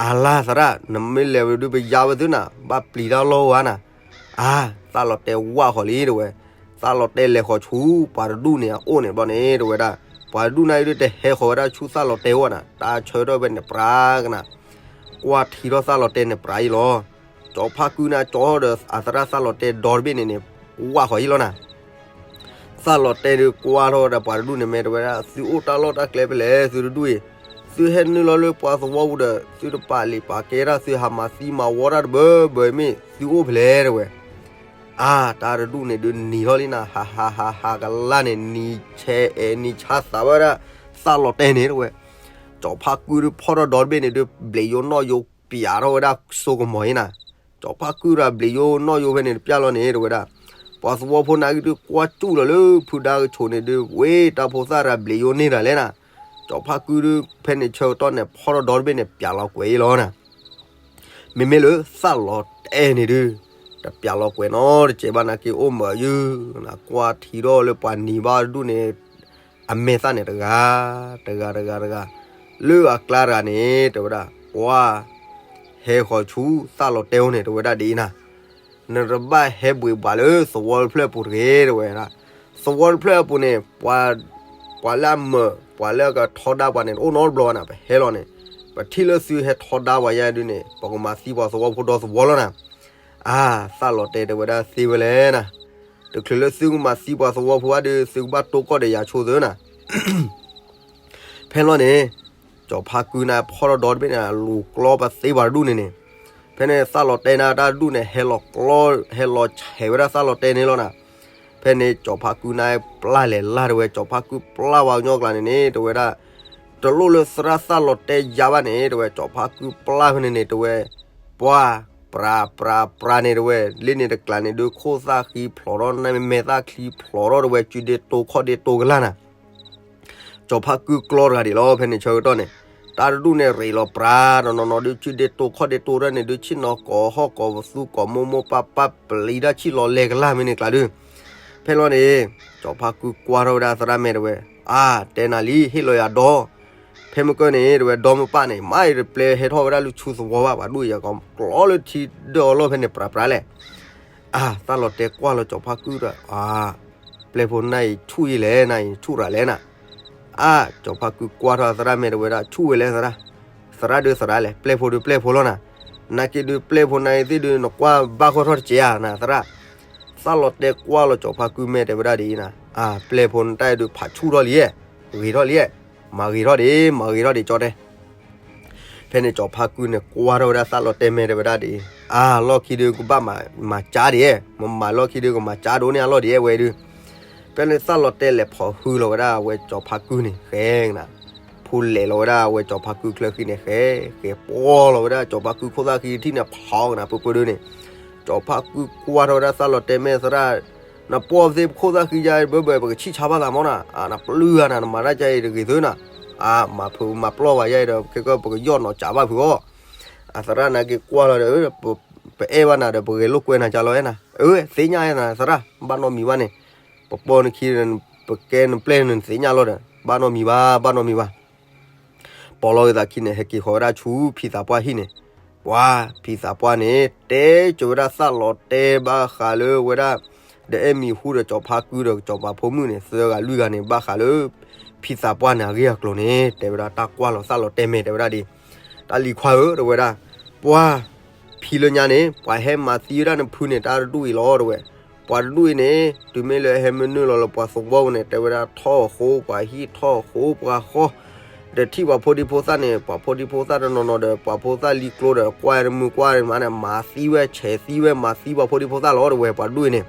အလါသရၣ် နမ့ၢ်လဲၤဝဲဒုးပယါဝဲသုနၤ, ဘၣ်ပျံၤတၢ်လီၢ်ဝဲနၤ, အါ, သၣ်လီၤတဲာ်ဝၣ်ဃီၤလံ တဲဝဲ, သၣ်လီၤတဲာ်လဲၤဃီၤဆူ ပှၤတဒူၣ်န့ၣ်အအိၣ်န့ၣ်ဘျီန့ၣ် တဲဝဲဒၣ်, ပှၤတဒူၣ်န့ၣ်အံၤဒုးတဟဲဃီၤဝဲဒၣ်ဆူသၣ်လီၤတဲာ်အိၣ်နၤ, တၢ်ဆၢထၢၣ်ဖဲန့ၣ်ပြးကနၤ ကွၢ်ထံထီၣ်သၣ်လီၤတဲာ်န့ၣ်ပြးအံၤလီၤ, စီၤဖါကုၢ်န့ၣ်ကၠီထီၣ်ဒီးအသရၣ်သၣ်လီၤတဲာ်ဒီတဘ့ၣ်န့ၣ်န့ၣ် ဝၣ်ဃီၤအံၤလီၤနၤ, သၣ်လီၤတဲာ်ဒုးကွၢ်ထီၣ်ဝဲဒၣ်ပှၤတဒူၣ်န့ၣ်မဲာ်တဲဝဲဒၣ် သုအိၣ်တၢ်လီၢ်တၢ်ကျဲဖဲလဲၣ် သုတဒူၣ်အံၤ, သုဟဲနုာ်လီၤလၢပှၤသဝီပူၤဒီး သုတပာ်လံာ်ပာ်ကဲတၢ် သုဟးမၤသံမၤဝီတၢ်တဘၢဘၢမ့ၢ် သုအိၣ်ဖဲလဲၣ် တဲဝဲ အါ, တၢ်တဒူၣ်န့ၣ်ဒုးနံၤထီၣ်လံနၤ ဟးဟးဟးဟးကလါန့ၣ် နံၤဆဲးအဲၣ်နံၤဆါသးဝဲဒၣ် သၣ်လီၤတဲာ်န့ၣ် တဲဝဲ, စီၤဖါကုၢ်ဒုးဖီၣ်ထီၣ်ဒီတဘ့ၣ်န့ၣ်ဒုး ဘျံးယိနီၣ်ယိပၠးထီၣ်ဝဲဒၣ်စိကမီၤအံၤနၤ, စီၤဖါကုၢ်ရၤဘျံးယိနီၣ်ယိဖဲန့ၣ်တပျၢ်လီၤန့ၣ် တဲဝဲဒၣ်, ပှၤသဝီဖိန့ၣ်ကဒုးကွၢ်စူၣ်လီၤလၢဖုဒါကဆိးန့ၣ်ဒုး ဝဲတၢ်ဖိသၣ်ရၤဘျံးယိန့ၢ်တၢ်လဲၣ်နၤ, စီၤဖါကုၢ်ဒုးဖဲန့ၣ်ဆၢကတီၢ်န့ၣ် ဖီၣ်ထီၣ်ဒီတဘ့ၣ်န့ၣ် ပၠးလီၤကွဲးအံၤလီၤနၤ မ့မ့ၢ်လၢသၣ်လီၤတဲာ်န့ၣ်ဒုး တပၠးလီၤကွဲးနီတစဲးဘၣ်နာ်က့ အိၣ်မုာ်ယုၢ်နၤ ကွၢ်ထံထီၣ်လၢပှၤနံၤဘၣ်တဒူၣ်န့ၣ် အမဲာ်သၣ်န့ၣ်တဂၤ တဂၤတဂၤတဂၤ လၢအကျါတဂၤန့ၣ် တဲဝဲဒၣ် ကွၢ် ဟဲဃီၤဆူသၣ်လီၤတဲာ်အိၣ်န့ၣ် တဲဝဲဒၣ်ဒ်အံၤနၤ နတဘၣ်ဟဲဘှံးဘှးလၢသဝီတဖျၢၣ်အပူၤတဂ့ၤ တဲဝဲဒၣ်, သဝီတဖျၢၣ်အပူၤန့ၣ် ပှၤလၢအမၢာ် ပှၤလၢအကထီဒါပှၤန့ၣ် တအိၣ်နီတဘျီဘၣ်နၤ ပဟဲလီၤန့ၣ်, ပထံၣ်လၢသုဟဲထီဒါပှၤယါဒုးန့ၣ် ပကမၤသံပှၤသဝီဖိဒီသဝီလီၤနၤ, အါ သၣ်လီၤတဲာ်တဲဝဲဒၣ်သ့ဝဲလဲၣ်နၤ, တချုးလၢသုကမၤသံပှၤသဝီဖိဘၣ်ဒုး သုကဘၣ်တိၢ်ကီၢ်ဒီးယၤဆိသုနၤ ဖဲလီၤန့ၣ် စီၤဖါကုၢ်န့ၣ်ဖီၣ်ထီၣ်ဒီတဘ့ၣ်န့ၣ် လူၤကျီပသ့ပှၤတဒူၣ်န့ၣ်န့ၣ်, ဖဲန့ၣ်သၣ်လီၤတဲာ်န့ၣ်တၢ်တဒူၣ်န့ၣ် ဟဲလီၤကျီ ဟဲလီၤဆဲးဝဲဒၣ်သၣ်လီၤတဲာ်န့ၣ်လီၤနၤ, ဖဲန့ၣ်စီၤဖါကုၢ်န့ၣ်ပျၢ်လဲၤလၢ်တဲဝဲ စီၤဖါကုၢ်ပျၢ်ဝဲကညီကျါန့ၣ်န့ၣ် တဲဝဲဒၣ်, တလိၣ်လၢသရၣ်သၣ်လီၤတဲာ်ယါဘၣ်န့ၣ် တဲဝဲ စီၤဖါကုၢ်ပျၢ်ဖဲန့ၣ်န့ၣ် တဲဝဲ, ပှၤ ပြး ပြး ပြးန့ၣ် တဲဝဲ, လၢန့ၣ်တကျါန့ၣ်ဒုး ခိၣ်သၣ်ဃံဖျိးထီၣ် နမဲာ်သၣ်ချံဖျိးထီၣ် တဲဝဲ, စုဒ့တိခီၣ်ဒ့တိကလၢ်နၤ, စီၤဖါကုၢ်ကျီတဂၤဒံးလီၤ ဖဲန့ၣ်ဆၢကတီၢ်န့ၣ်, တၢ်တဒူၣ်န့ၣ်ရ့းလီၤပြး နီၢ်နီၢ်နီၢ်ဒုး စုဒ့တိခီၣ်ဒ့တိတၢ်န့ၣ်ဒုး ဆ့ၣ်နီၤကိးဟီၣ်ကိးပသူကိးမိၢ်မိၢ်ပၢ်ပၢ် ပျံၤတၢ်ဆံၣ်လီၤလဲၤကလၢ်မ့ၢ်န့ၣ်ကျါဒုး, ဖဲလီၤန့ၣ်, စီၤဖါကုၢ်ကွၢ်ထီၣ်ဝဲဒၣ်သရၣ်မဲာ်တဲဝဲ, အါ, တဲနၤလံ ဟ့ၣ်လီၤယၤဒီး ဖဲမုၢ်ကၢၢ်န့ၣ် တဲဝဲ ဒီမုၢ်ပၢ်န့ၣ် မ့ၢ်ယတပျဲဟဲထီၣ်ဝဲဒၣ်လၢဆူသဝီဘၣ် ပှၤဒူၣ်ယၤကီးကျီလၢထံဒၢအလီၢ်ဖဲန့ၣ် ပြးပြးလဲၣ်. အါ, သၣ်လီၤတဲာ်ကွၢ်လီၤစီၤဖါကုၢ်ဒီး အါ, ပျဲၢ်ဖိနၤအံၤဆူၣ်ယံာ်လဲၣ် နၤအံၤဆူၣ်ရၤလဲၣ်နၤ. အါ, စီၤဖါကုၢ်ကွၢ်ထီၣ်သရၣ်မဲာ်တဲဝဲဒၣ် ဆူၣ်ဝဲလဲၣ်သရၣ်, သရၣ်ဒုးသရၣ်လဲၣ် ပျဲၢ်ဖိဒုးပျဲၢ်ဖိလီၤနၤ. နာ်က့ဒုးပျဲၢ်ဖိနၤအံၤသ့ၣ်ဒုး နကွၢ်ဘၣ်ဂီၢ်ထီၣ်တစဲးဧါနၤသရၣ်. သၣ်လီၤတဲာ်ကွၢ်လီၤစီၤဖါကုၢ်မဲာ်တဲဝဲဒၣ်ဒ်အံၤနၤ, အါ, ပျဲၢ်ဖိနတၢ်အံၤဒုးဖးဆူၣ်ထီၣ်လံ, ဂ့ၤထီၣ်လံ, မၤဂ့ၤထီၣ်ဒံး မၤဂ့ၤထီၣ်ဒံးကၠီတဲ ဖဲန့ၣ်စီၤဖါကုၢ်န့ၣ်ကွၢ်ထီၣ်ဝဲဒၣ်သၣ်လီၤတဲာ်မဲာ်တဲဝဲဒၣ်ဒ်အံၤ, အါ, လီၢ်ခံဒုးကဘၣ်မၤစၢ်ဒံး, မၤလီၢ်ခံဒုးကမၤစၢ်ဒိးန့ၢ်အလီၢ်ဒံးဝဲဒုး. ဖဲန့ၣ်သၣ်လီၤတဲာ်လဲၤဖီၣ်ဟုလီၤဝဲဒၣ်အဝဲစီၤဖါကုၢ်န့ၣ် ဃဲနၤ, ဖူလဲၤလီၤဝဲဒၣ်အဝဲစီၤဖါကုၢ်ချၢဃံန့ၣ် ဃဲ, ဃဲပီလီၤဝဲဒၣ်စီၤဖါကုၢ်ခိၣ်သၣ်ဃံထံၣ်န့ၣ်ဖီကနၤ ပှဲၤပှဲၤဒုးန့ၣ်, စီၤဖါကုၢ်ကွၢ်ထီၣ်ဝဲဒၣ်သၣ်လီၤတဲာ်မဲာ်သရၣ်, နပိာ်သ့ၣ်ခိၣ်သၣ်ဃံယါဘၢဘၢ ပကဆံၣ်ဆါဘၣ်သးမီၢ်နၤ, အါ, နပျုၢ်ဧါနၤ နမၤတၢ်ကါအံၤတဂ့ၤသုနၤ. အါ မၤဖုးမၤပျီၢ်ဘၣ်ယဲဒီး ခဲကီၢ်ပကယီၢ်နီၤကးဘၣ်ဖုးအီၤ, အသရၣ်နာ်က့ၤကွၢ်လီၤဒီး ပအဲၣ်ဘၣ်နၤဒီး ပဂဲၤလိာ်ကွဲနၤကလီၤအဲၣ်နၤ, အၢ သ့ၣ်ညါအဲၣ်နၤ သရၣ် ဘၣ်နီတမံၤဘၣ်န့ၣ်, ပပိာ်နခံ ပကဲနပျဲၢ်နသ့ၣ်ညါလီၤဒီး ဘၣ်နီတမံၤဘၣ် ဘၣ်နီတမံၤဘၣ်. ပိာ်လီၤဂ့ၤသးခံန့ၣ် ဟဲက့ၤဃီၤဝဲဒၣ်ဆူဖံသးပှၢ်ဟံၣ်န့ၣ်, ပှၤဖံသးပှၢ်န့ၣ် တဲကၢၤဝဲဒၣ်သးလီၤတဲာ်ဘၣ်ဃးလၢဝဲဒၣ် ဒီးအဲၣ်မံၤဟူဒီးကၠီၤဖါကုဒီးကၠီၤပၤဖိမုၣ်န့ၣ် သၢဂၤလွံၢ်ဂၤန့ၣ် ဘၣ်ဃးလၢ ဖံသးပှၢ်န့ၣ်အဂ့ၢ်အကျိၤန့ၣ် တဲဝဲဒၣ်တၢ်ကွၢ်လီၤသးလီၤတဲာ်မဲာ်တဲဝဲဒၣ်ဒ်, တၢ်လံၤခွါဧၢ တဲဝဲဒၣ်, ပှၤ ဖံလၢညါန့ၣ် ပှၤဟဲမၤသံဝဲဒၣ်နဖုန့ၣ် တၢ်တဒူၣ်အံၤလီၤ တဲဝဲ, ပှၤတဒူၣ်အံၤန့ၣ် တုၤမ့ၢ်လၢဟဲမနုၤလီၤလၢပှၤသဝီပူၤန့ၣ် တဲဝဲဒၣ်ထီၣ်ဃိ ပှၤဟံၣ်ထီၣ်ဃိ ပှၤဃီ ဒီးထံၣ်ပှၤဖိဒံဖိသၣ်န့ၣ် ပှၤဖိဒံဖိသၣ်တနီၤနီၤဒီး ပှၤဖိသၣ်လံကျိဒီး ကွၢ်တမုာ်ကွၢ်တမၤန့ၣ် မၤသံဝဲ ဆဲးသံဝဲ မၤသံပှၤဖိဒံဖိသၣ်လီၤ တဲဝဲ ပှၤတဒူၣ်အံၤန့ၣ်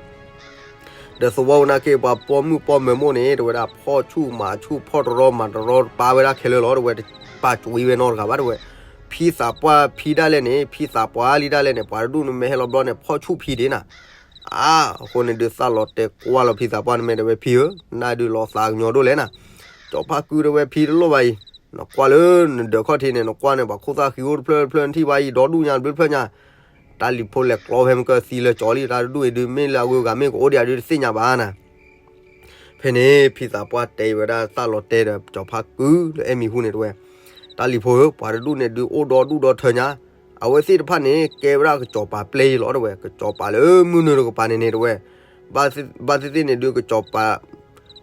ဒီးသဝီပူၤနာ်က့ ပှၤပိာ်မုၣ်ပိာ်မၢၤမိၢ်န့ၣ် တဲဝဲဒၣ် ဖီၣ်ဆူၣ်မၤဆူၣ် ဖီၣ်တရီမၤတရီ ပာ်ဝဲဒၣ်ခဲလၢာ်လီၤ တဲဝဲ, တပာ်ကွံာ်ဝဲနီတဂၤဘၣ် တဲဝဲ, ဖံသးပှၢ်ဖံဒၣ်လဲာ်န့ၣ် ဖံသးပှၢ်လံဒၣ်လဲာ်န့ၣ် ပှၤတဒူၣ်န့ၣ်မ့ၢ်ဟဲလီၤဘျီန့ၣ် ဖီၣ်ဆူၣ်ဖံဒၣ်နၤ အါ, အဃိန့ၣ်ဒုး သးလီၤတဲာ်ကွၢ်လီၤဖံသးပှၢ်န့ၣ် မ့ၢ်တဲဝဲ ဖံဧၢ, နဒုးလီၤသးကညီၤဒိၣ်လဲၣ်နၤ, ကၠီၤဖါကုတဲဝဲ ဖံတလိၣ်ဘၣ်အံၤ, နကွၢ်လၢနဒၢးခီၣ်ထံးန့ၣ် နကွၢ်န့ၣ် ပှၤခိၣ်သၣ်ဃံအိၣ်တဖျၢၣ်တဖျၢၣ် နထံၣ်ဘၣ်အံၤ ဒီဒူၣ်ညါတဖျၢၣ်ညါ, တၢ်လံၤဖိလဲၤကျီဖဲမ့ၢ်ကသံလၢကၠီၤလံ တၢ်တဒူၣ်အံၤဒုး မ့ၢ်လၢအဂုၤအဂၤမ့ၢ်ကအိၣ်ဒံးဒုးတသ့ၣ်ညါဘၣ်နၤ ဖဲန့ၣ် ဖံသးပှၢ်တဲဝဲဒၣ်သးလီၤတဲာ်ဒီး ကၠီၤဖါကုလၢအဲၣ်မံၤဟူန့ၣ်တဲဝဲ, တၢ်လံၤဖိဧၢ, ပှၤတဒူၣ်န့ၣ်ဒုးအိၣ်ဒီဒူၣ်ဒီထၢညါ, အဝဲသ့ၣ်တဖၣ်န့ၣ် ကဲဝဲဒၣ်ကစီၤပၤပျဲၢ်အံၤလီၤတဲဝဲ, ကစီၤပၤလၢမုၢ်နုာ်တကပၤန့ၣ်န့ၣ်တဲဝဲ, ဘၣ်သ့ၣ်သ့ၣ်န့ၣ်ဒုး ကစီၤပၤ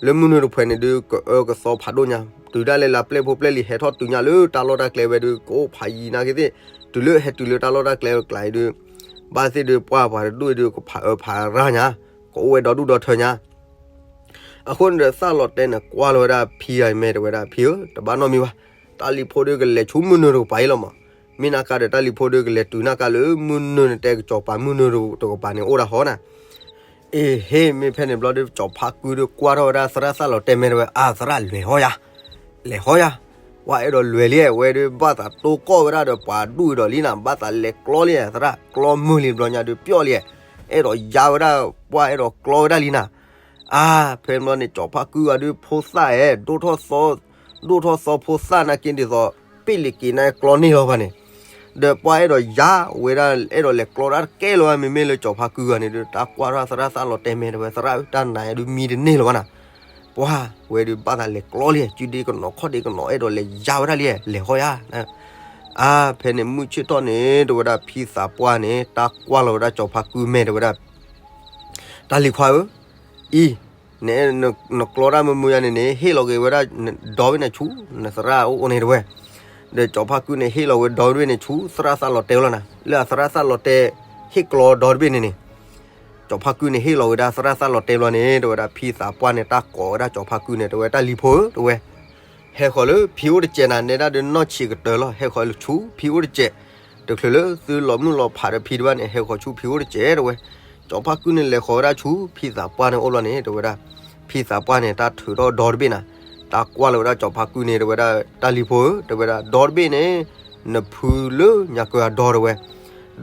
လၢမုၢ်နုာ်တဖှဲးန့ၣ်ဒုး ကအၢကသီဖးဒိၣ်ညါ, တုၤဒၣ်လဲာ်လၢပျဲၢ်ဖိပျဲၢ်လံၤဟဲထီၣ်တုၤညါလၢတၢ်လီၢ်တၢ်ကျဲဝဲဒုး ကအိၣ်ဖးယံၤနာ်က့သ့ၣ်, တုၤလၢဟဲတုၤလၢတၢ်လီၢ်တၢ်ကျဲအကျါအံၤဒုး, ဘၣ်သ့ၣ်ဒုး ပှၢ်ပှၤတဒူၣ်အံၤဒုး ကဖးအၢဖးရၣ်ညါ, ကအိၣ်ဝဲဒီဒူၣ်ဒီထၢညါ အဃိန့ၣ်ဒီး သးလီၤတဲာ်န့ၣ် ကွၢ်လီၤဝဲဒၣ်ဖံဂၤအံၤ မ့ၢ်တဲဝဲဒၣ် ဖံဧၢ, တဘၣ်နီတမံၤဘၣ်, တၢ်လံၤဖိဒုးကလဲၤဆူမုၢ်နုာ်တကပၤအံၤလီၤမး, မ့ၢ်နာ်ကါဒီး တၢ်လံၤဖိဒုးကလဲၤတုၤနာ်ကါလၢမုၢ်နုာ်န့ၣ် တဲကစီၤပၤမုၢ်နုာ်တကပၤန့ၣ် အိၣ်ဒၣ်ဟီနၤ, အ့ဟ့ၣ် မ့ၢ်ဖဲန့ၣ်ဘျီဒုး ကစီၤဖါကုဒုးကွၢ်ထီၣ်ဝဲဒၣ်သရၣ်သးလီၤတဲာ် မ့ၢ်တဲဝဲ အါ သရၣ်လဲၤဟီယၤ, လဲၤဟီယၤ, ပှၢ်အဲၣ်ဒိးလဲၤလံ, ဝဲဒုးဘၣ်သးတိၢ်ကီၢ်ဝဲဒၣ်ဒီးပှၤဒူၣ်အံၤဒီးလံနၤ, ဘၣ်သးလဲၤကျီလံ, သရၣ်ကျီမုၢ်လံဘျီညါဒုးပျီၣ်လံ, အဲၣ်ဒိးယါဝဲဒၣ်, ပှၢ်အဲၣ်ဒိးကျီဝဲဒၣ်လံနၤ, အါ, ဖဲန့ၣ်ဘျီန့ၣ် ကစီၤဖါကုဂၤဒုး ဖိသၣ်ဧၢ, ဒိၣ်ထီၣ်သီဖိသၣ်နာ်က့ဒ်သိး ပ့ၣ်လ့ၤက့ၤန့ၣ်ကျီန့ၢ်လီၤဘၣ်န့ၣ်, ဒီးပှၢ်အဲၣ်ဒိးယါဝဲဒၣ် အဲၣ်ဒိးလဲၤကျီဒၣ်တကဲလၢၤဘၣ်, မ့မ့ၢ်လၢကစီၤဖါကုဂၤန့ၣ်ဒုး တၢ်ကွၢ်ထီၣ်သရၣ်သးလီၤတဲာ် မ့ၢ်တဲဝဲ သရၣ်ဧၢ တၢ်နါဒုးမံတန့ၢ်လၢၤဘၣ်နၤ, ပှၢ်ဝဲဒုးဘၣ်သးလဲၤကျီလံ, စုဒ့ကနီၤခီၣ်ဒ့ကနီၤ အဲၣ်ဒိးလဲၤယါဝဲဒၣ်လံ, လဲၤဟီယၤ, အါ, ဖဲန့ၣ်မုၢ်ဆ့ၣ်ထီၣ်န့ၣ် တဲဝဲဒၣ်ဖံသးပှၢ်န့ၣ် တၢ်ကွၢ်လီၤဝဲဒၣ်ကစီၤဖါကု မ့ၢ်တဲဝဲဒၣ် တၢ်လံၤခွါဧၢ, အံၤ, န နကျီတၢ်မုာ်မုာ်ယၤန့ၣ်န့ၣ် ဟ့ၣ်လီၤက့ၤဝဲဒၣ် ဒီဘ့ၣ်န့ၣ်ဆူ နသရၣ်အိၣ်န့ၣ်တဲဝဲ, ဒီးကစီၤဖါကုန့ၣ် ဟ့ၣ်လီၤဝဲဒီဘ့ၣ်န့ၣ်ဆူ သရၣ်သးလီၤတဲာ်လီၤနၤ, လၢအသရၣ်သးလီၤတဲာ် ဟ့ၣ်ကျီဒီတဘ့ၣ်န့ၣ်န့ၣ် ကစီၤဖါကုန့ၣ် ဟ့ၣ်လီၤဝဲဒၣ်သရၣ်သးလီၤတဲာ်ဘျီန့ၣ် တဲဝဲဒၣ် ဖံသးပှၢ်န့ၣ် တၢ်ကိးဝဲဒၣ်ကစီၤဖါကုန့ၣ် တဲဝဲ တၢ်လံၤဖိဧၢ တဲဝဲ, ဟဲဃီၤလၢဖံအိၣ်တစဲးနၤ, နဲဒၣ်ဒုးနီၢ်ဆံးကတၢၢ်လီၤ, ဟဲဃီၤလၢဆူဖံအိၣ်တစဲး, တချုးလၢသုလီၤမုၢ်လီၤဖးဒီးဖံတဘၣ်န့ၣ် ဟဲဃီၤဆူဖံအိၣ်တစဲး တဲဝဲ, ကစီၤဖါကုန့ၣ် လဲၤဃီၤဝဲဒၣ်ဆူဖံသးပှၢ်န့ၣ်အိၣ်ဘျီန့ၣ် တဲဝဲဒၣ်, ဖံသးပှၢ်န့ၣ် တၢ်ထုးထီၣ်ဒီတဘ့ၣ်နၤ, တၢ်ကွၢ်လီၤဝဲဒၣ်ကစီၤဖါကုန့ၣ် တဲဝဲဒၣ် တၢ်လံၤဖိဧၢ တဲဝဲဒၣ် ဒီတဘ့ၣ်န့ၣ် နဖုလၢညါကၢအဒီ တဲဝဲ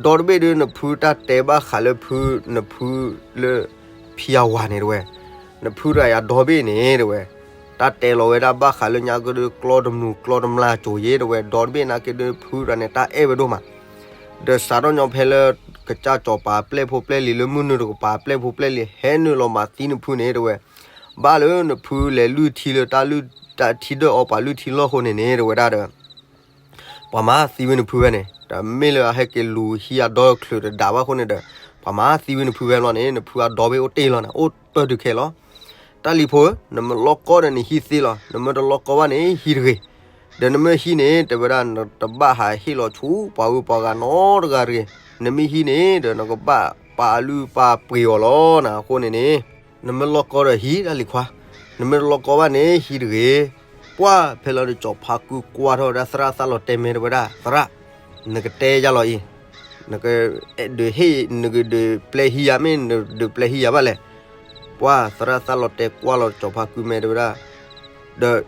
ဒီတဘ့ၣ်ဒုး နဖုတၢ်တဲဘၣ်ဃးလၢဖု နဖုလၢ ဖံအဝၤန့ၣ်တဲဝဲ, နဖုတဂၤအံၤအဒီဘ့ၣ်န့ၣ်တဲဝဲ, တၢ်တဲလီၤဝဲဒၣ်ဘၣ်ဃးလၢညါကၢဒုး ကျီတမုာ်ကျီတမျၢ်ကၠိၤယ့ၤတဲဝဲ, ဒီတဘ့ၣ်နာ်က့ဒုး ဖုတဂၤန့ၣ် တၢ်အဲၣ်ဝဲဒိၣ်မး, ဒီးစးထီၣ်ညီဖဲလၢ ကစၢ်စီၤပၤပျဲၢ်ဖိပျဲၢ်လံၤလၢမုၢ်နုာ်တကပၤ ပျဲၢ်ဖိပျဲၢ်လံၤ ဟဲနုာ်လီၤမၤသံနဖုန့ၣ်တဲဝဲ, ဘၣ်လၢနဖုလဲၤလုၢ်ထံလၢတၢ်လုၢ် တၢ်ထံဒၢၣ်အီပှၤလုၢ်ထံလီၢ်ဃိန့ၣ်န့ၣ် တဲဝဲဒၣ်ဒီး ပှၤမၤသံဝဲနဖုဝဲန့ၣ်, ဒီးမ့ၢ်လၢအဟဲက့ၤလူၤဟံးအဒီချုးတဒးဘၣ်အဃိန့ၣ်ဒီး, ပှၤမၤသံဝဲနဖုဝဲဘျီန့ၣ် နဖုအဒီဘ့ၣ်အိၣ်တ့ၢ်လီၤနၤ, အိၣ်ပၢၢ်တုၤခဲလီၤ. တၢ်လံၤဖိဧၢ, နမ့ၢ်လီၢ်ကီဒီးနဟံးသ့လီၤ, နမ့ၢ်တလီၢ်ကီဘၣ်န့ၣ် ဟံးတဂ့ၤ. ဒီးနမ့ၢ်ဟံးန့ၣ် တဲဝဲဒၣ် နတဘၣ်ဟးဟ့ၣ်လီၤဆူပှၤဂုၤပှၤဂၤနီတဂၤတဂ့ၤ. နမ့ၢ်ဟံးန့ၣ် ဒီးနကဘၣ်ပာ်အလုၢ်ပာ်ပှ့ၤအီၤလီၤနၤ. အဃိန့ၣ်န့ၣ် နမ့ၢ်လီၢ်ကီဒီးဟံး တၢ်လံၤခွါ, နမ့ၢ်တလီၢ်ကီဘၣ်န့ၣ် ဟံးတဂ့ၤ. ပှၢ်ဖဲလီၤဒီး စီၤဖါကုကွၢ်ထီၣ်ဝဲဒၣ်သရၣ်သးလီၤတဲာ် မ့ၢ်တဲဝဲဒၣ် သရၣ်, နကတဲယၤလီၤအံၤ, နကဒုးဟ့ၣ် နကဒုးပျဲဟံးယၤ မ့ၢ်နဒုးပျဲဟံးယၤဘၣ်လဲၣ်. ပှၢ်သရၣ်သးလီၤတဲာ်ကွၢ်လီၤစီၤဖါကု မ့ၢ်တဲဝဲဒၣ် ဒီး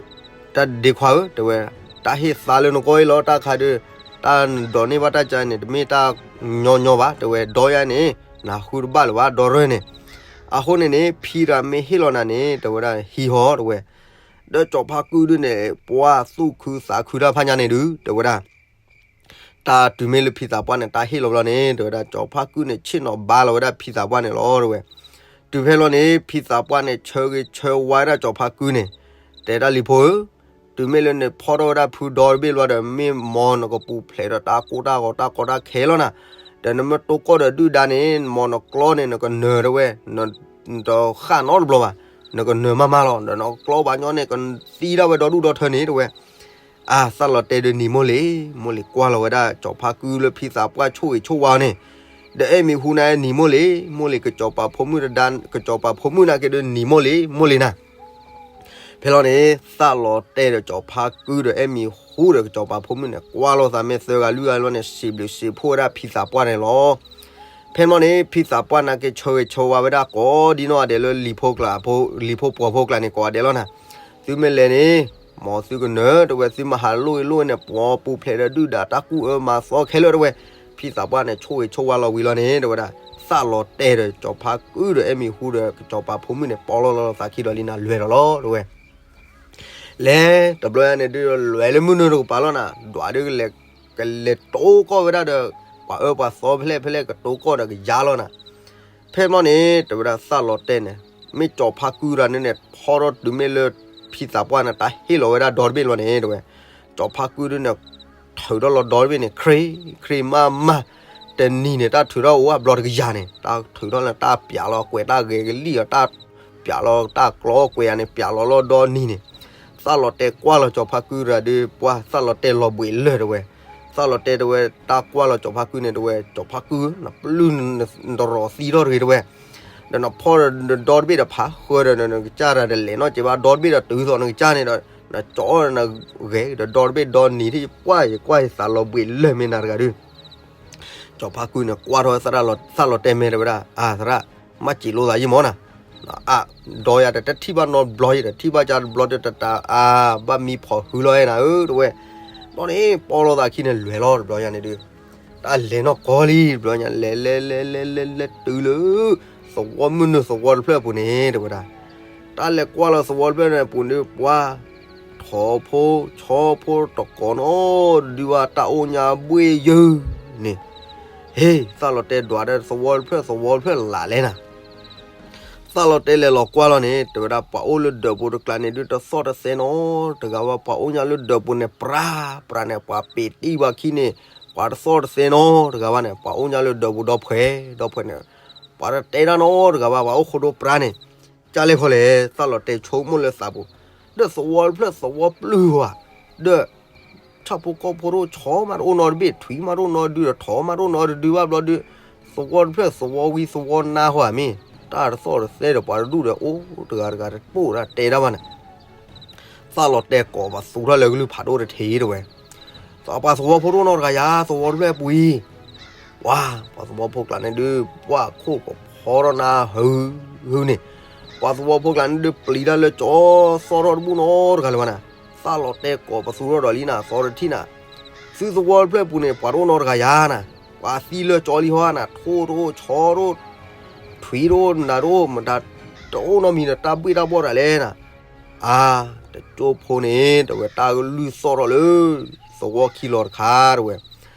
တၢ်ဒ့ခွါဧၢ တဲဝဲ, တၢ်ဟ့ၣ်သါလၢနဂီၢ်အံၤလီၤ. တၢ်ခါဒုး တၢ်နဒိးန့ၢ်ဘၣ်တၢ်ကါန့ၣ် တမ့ၢ်တၢ်ညီညီဘၣ် တဲဝဲ, ဒီယၤန့ၣ် နဃုတဘၣ်လၢၤဘၣ် ဒီရၢၢ်န့ၣ်. အဃိန့ၣ်န့ၣ် ဖံတဂၤမ့ၢ်ဟ့ၣ်လီၤနၤန့ၣ် တဲဝဲဒၣ် ဟံးဟီ တဲဝဲ. ဒီးကၠီၤဖါကုၢ်ဒုန့ၣ် ပှၤသူၣ်ခုသးခုတၢ်ဖးညါန့ၣ်ဒု တဲဝဲဒၣ် တၢ်တုၤမ့ၢ်လၢဖံသးပှၢ်န့ၣ် တၢ်ဟ့ၣ်လီၤဘျီန့ၣ် တဲဝဲဒၣ် ကၠီၤဖါကုၢ်န့ၣ် ဆ့ၣ်နီၤဘါလီၤဝဲဒၣ်ဖံသးပှၢ်န့ၣ်လီၤ တဲဝဲ. တုၤဖဲလီၤန့ၣ် ဖံသးပှၢ်န့ၣ် ဆၢဂ့ၤဆၢဝါဝဲဒၣ်ကၠီၤဖါကုၢ်န့ၣ်, တဲဒၣ်လံၤဖိဧၢ, တုၤမ့ၢ်လၢနဖီထီၣ်ဝဲဒၣ်ဖုဒီတဘ့ၣ်လီၤဒီး မ့ၢ်မ်နကပူၤဖျဲးဒီးတၢ်ကိၢ်တၢ်ဂီၤတၢ်ကီတၢ်ခဲလီၤနၤ, ဒီးနမ့ၢ်တိၢ်ကီၢ်ဒီးဒုၣ်ဒါန့ၣ် မ်နကျီန့ၣ် နကနၢၤတဝဲ, နတဃၣ်နီတဘျီဘၣ်, နကနၢၤမးမးလီၤ, ဒီးနကျီဘၣ်ညီန့ၣ် ကသံဒၣ်ဝဲဒီဒူၣ်ဒီထၢန့ၣ် တဲဝဲ. အါ သၣ်လီၤတဲာ်ဒီးနံၤမိၢ်လ့ၤ, မိၢ်လ့ၤကွၢ်လီၤဝဲဒၣ် ကၠီၤဖါကုၢ်လၢဖံသးပှၢ်ဆိၣ်ဂ့ၤဆိၣ်ဝါအီၤန့ၣ်, ဒီးအဲၣ်မံၤဟူနၤနံၤမိၢ်လ့ၤ, မိၢ်လ့ၤ ကစီၤပၤဖိမုၣ်တဒါ, ကစီၤပၤဖိမုၣ်နာ်က့ဒီးနံၤမိၢ်လ့ၤ, မိၢ်လ့ၤနၤ. ဖဲလီၤန့ၣ် သၣ်လီၤတဲာ်ဒီးကၠီၤဖါကုၢ်ဒီးအဲၣ်မံၤဟူဒီးကစီၤပၤဖိမုၣ်န့ၣ် ကွၢ်လိာ်သးမဲာ်သၢဂၤလွံၢ်ဂၤလီၤန့ၣ် စံးဘျုးစံးဖှိၣ်ဝဲဒၣ်ဖံသးပှၢ်န့ၣ်လီၤ. ဖဲမီၢ်န့ၣ် ဖံသးပှၢ်နာ်က့ဆၢဂ့ၤဆၢဝါဝဲဒၣ်ကိးဒ်နီၢ်ဂၤဒဲးလၢလံၤဖိကျါ, လံၤဖိပှီၤဖိကျါန့ၣ် ကိးဂၤဒဲးလီၤနၤ. သုမ့ၢ်လဲၤန့ၣ် မ်သုကနၢၤ တဲဝဲ, သုမၤဟးလိၣ်အ့လိၣ်န့ၣ် ပှၤပူၤဖျဲးဒီးဒုၣ်ဒါတၢ်ကူၣ်အၢမၤသီခဲလၢာ် တဲဝဲ. ဖံသးပှၢ်န့ၣ် ဆိၣ်ဂ့ၤဆိၣ်ဝါလီၤဝံၤလီၤန့ၣ် တဲဝဲဒၣ် သၣ်လီၤတဲာ်ဒီးကၠီၤဖါကုၢ်ဒီးအဲၣ်မံၤဟူဒီးကစီၤပၤဖိမုၣ်န့ၣ် ပီၣ်လီၤလီၤသးခံဒီးလံနၤ လဲၤဒီးလီၤ တဲဝဲ. လဲၤတဘျီညါန့ၣ်ဒုး လဲၤလၢမုၢ်နုာ်တကပၤလီၤနၤ, ဒွးဒုး ကလဲၤတိၢ်ကီၢ်ဝဲဒၣ်ဒီး ပှၤအၢပှၤသီဖဲလဲၣ်ဖဲလဲၣ် ကတိၢ်ကီၢ်ဒီးကယါလီၤနၤ. ဖဲမီၢ်န့ၣ် တဲဝဲဒၣ်သၣ်လီၤတဲာ်န့ၣ် မ့ၢ်ကၠီၤဖါကုၢ်တဂၤန့ၣ်န့ၣ် ဖီထီၣ်တုၤမ့ၢ်လၢဖံသးပှၢ်န့ၣ် တၢ်ဟ့ၣ်လီၤဝဲဒၣ်ဒီတဘ့ၣ်လီၤန့ၣ် တဲဝဲ. ကၠီၤဖါကုၢ်ဒုးန့ၣ် ထုးထီၣ်လီၤဒီတဘ့ၣ်န့ၣ် ခရံာ်ခရံာ်မးမး, တနံၤန့ၣ် တၢ်ထုးထီၣ်အိၣ်ဝဲဘျီတကယၤန့ၣ် တၢ်ထုးထီၣ်လၢတၢ်ပျးလီၤကွဲးတၢ်ဂဲၤကလံၣ်အီၤ တၢ်ပျးလီၤတၢ်ကျီကွဲးယၤန့ၣ် ပျးလီၤလီၤဒီနံၤန့ၣ် သၣ်လီၤတဲာ်ကွၢ်လီၤကၠီၤဖါကုၢ်တဂၤဒုး ပှၤသၣ်လီၤတဲာ်လီၤဘှံးလၢာ် တဲဝဲ. သၣ်လီၤတဲာ်တဲဝဲ တၢ်ကွၢ်လီၤကၠီၤဖါကုၢ်န့ၣ် တဲဝဲ ကၠီၤဖါကုၢ် နပျုၢ်နတရီၤသံထီၣ်တဂ့ၤ တဲဝဲ. ဒီးနဖီဒီတဘ့ၣ်ဒီးဖးဃၢဒီး နကစၢ်တဂၤဒီးလဲၤနီၢ်ကဲဘၣ် ဒီတဘ့ၣ်ဒီးတုၤသိးနကစၢ်န့ၣ်ဒီး နကၠီနဂဲၤဒီး ဒီတဘ့ၣ်ဒီနံၤ ထံၣ်ယကွၢ်ယကွၢ်ယသးလီၤဘှံးလၢာ်မ့ၢ်နၤတဂၤဒုး ကၠီၤဖါကုၢ်န့ၣ် ကွၢ်ထီၣ်သရၣ်လီၤ သၣ်လီၤတဲာ်မဲာ်တဲဝဲဒၣ် အါ သရၣ် မ့ၢ်စံးလိာ်သးယံမီၢ်နၤ, အါ ဒီးယၤဒီးတထံၣ်ဘၣ်နီတဘျီယဲဒီး ထံၣ်ဘၣ်ကၢ်တဘျီဒီးတတၤ အါ ဘၣ်မံဖီၣ်ဃုလီၤနၤဧၢ တဲဝဲ. ဘျီန့ၣ် ပီၣ်လီၤသးခံန့ၣ် လဲၤလီၤတဘျီညါန့ၣ်ဒုး တၢ်လဲၤနီၢ်ကီၢ်လံ တဘျီညါ လဲၤလဲၤလဲၤလဲၤလဲၤလဲၤတုၤလၢ သဝီမုၢ်နုာ်သဝီတဖျၢၣ်အပူၤန့ၣ် တဲဝဲဒၣ်. တၢ်လဲၤကွၢ်လီၤသဝီတဖျၢၣ်န့ၣ်အပူၤန့ၣ် ပှၤ ထိးဖိဆီဖိတကိးနီၢ်ဒုးဝဲတၢ်အိၣ်ညါဘှ့ၣ်ယုၢ်န့ၣ်, ဟ့ၣ် သၣ်လီၤတဲာ်ဒွးဒီးသဝီတဖျၢၣ်သဝီတဖျၢၣ်လၢ်လဲၣ်နၤ. သၣ်လီၤတဲာ်လဲၤလီၤကွၢ်လီၤန့ၣ် တဲဝဲဒၣ် ပှၤအိၣ်လၢဒၢးပူၤတကျါန့ၣ်ဒုး တသီၣ်တသဲနီတဂၤဝဲ ပှၤအိၣ်ညါလၢဒၢးပူၤန့ၣ် ပြးပြးန့ၣ် ပှၤပ့ၤတံၢ်ဘၣ်ခံန့ၣ် ပှၤတသီၣ်တသဲနီတဂၤဘၣ်န့ၣ် ပှၤအိၣ်ညါလၢဒၢးပူၤဒီဖှဲး ဒီဖှဲးန့ၣ် ပှၤတတဲတၢ်နီတဂၤဘၣ် ပှၤအိၣ်ခိၣ်ဒိပြးန့ၣ် ကၢ်လဲၣ်ခီလဲၣ် သၣ်လီၤတဲာ်ဆိကမိၣ်လၢသးပူၤ, ဒီးသဝီတဖျၢၣ်သဝီပျုၢ်ဝဲ, ဒီး ဆၣ်ဖိကီၢ်ဖိတအိၣ် ဆီမးတအိၣ်နီတဘ့ၣ် ထွံၣ်မးတအိၣ်နီတဒု ဒီးထိးမးတအိၣ်နီတဒုဘၣ်ဘျီဒုး, သဝီတဖျၢၣ်သဝီဝံသဝီနါဟီမ့ၢ် တၢ်တသီၣ်တသဲဒီး ပှၤတဒူၣ်ဒီးအိၣ်တဂၤတဂၤတပိၢ်တၢ်တဲတၢ်ဘၣ်န့ၣ် သၣ်လီၤတဲာ်ကိးပသူထီၣ်လၢကလုၢ်ဖးဒိၣ်တထံးတဲဝဲ, ပှၤသဝီဖိတအိၣ်နီတဂၤယၤ သဝီတဖျၢၣ်ပူၤအံၤ, ပှၤ ပှၤသဝီဖိကျါန့ၣ်ဒုး ပှၤခိၣ်ကဖီထီၣ်နါဟုဟုန့ၣ်, ပှၤသဝီဖိကျါန့ၣ်ဒုး ပျံၤတၢ်လၢကၠီသီၣ်ထီၣ်တဘူၣ်နီတဂၤလၢၤဘၣ်နၤ, သၣ်လီၤတဲာ်ကိးပသူထီၣ်ဒီးလံနၤ သီတထံၣ်နၤ, သုသဝီတဖျၢၣ်ပူၤန့ၣ် ပှၤတအိၣ်နီတဂၤယၤနၤ, ပှၤသံလၢကၠီလံဟီနၤ ထိၣ်တအိၣ် ဆီတအိၣ် ထွံၣ်တအိၣ် နၤတအိၣ် မတၤတအိၣ်နီတမံၤဒီး တၢ်ဘှ့ၣ်တၢ်ဘှီၣ်တၢ်လဲၣ်နၤ, အါ တကၠိဖိန့ၣ် တဲဝဲ တၢ်ကလုၢ်သီၣ်ထီၣ်လၢ သဝီခံလီၤတခါ တဲဝဲ,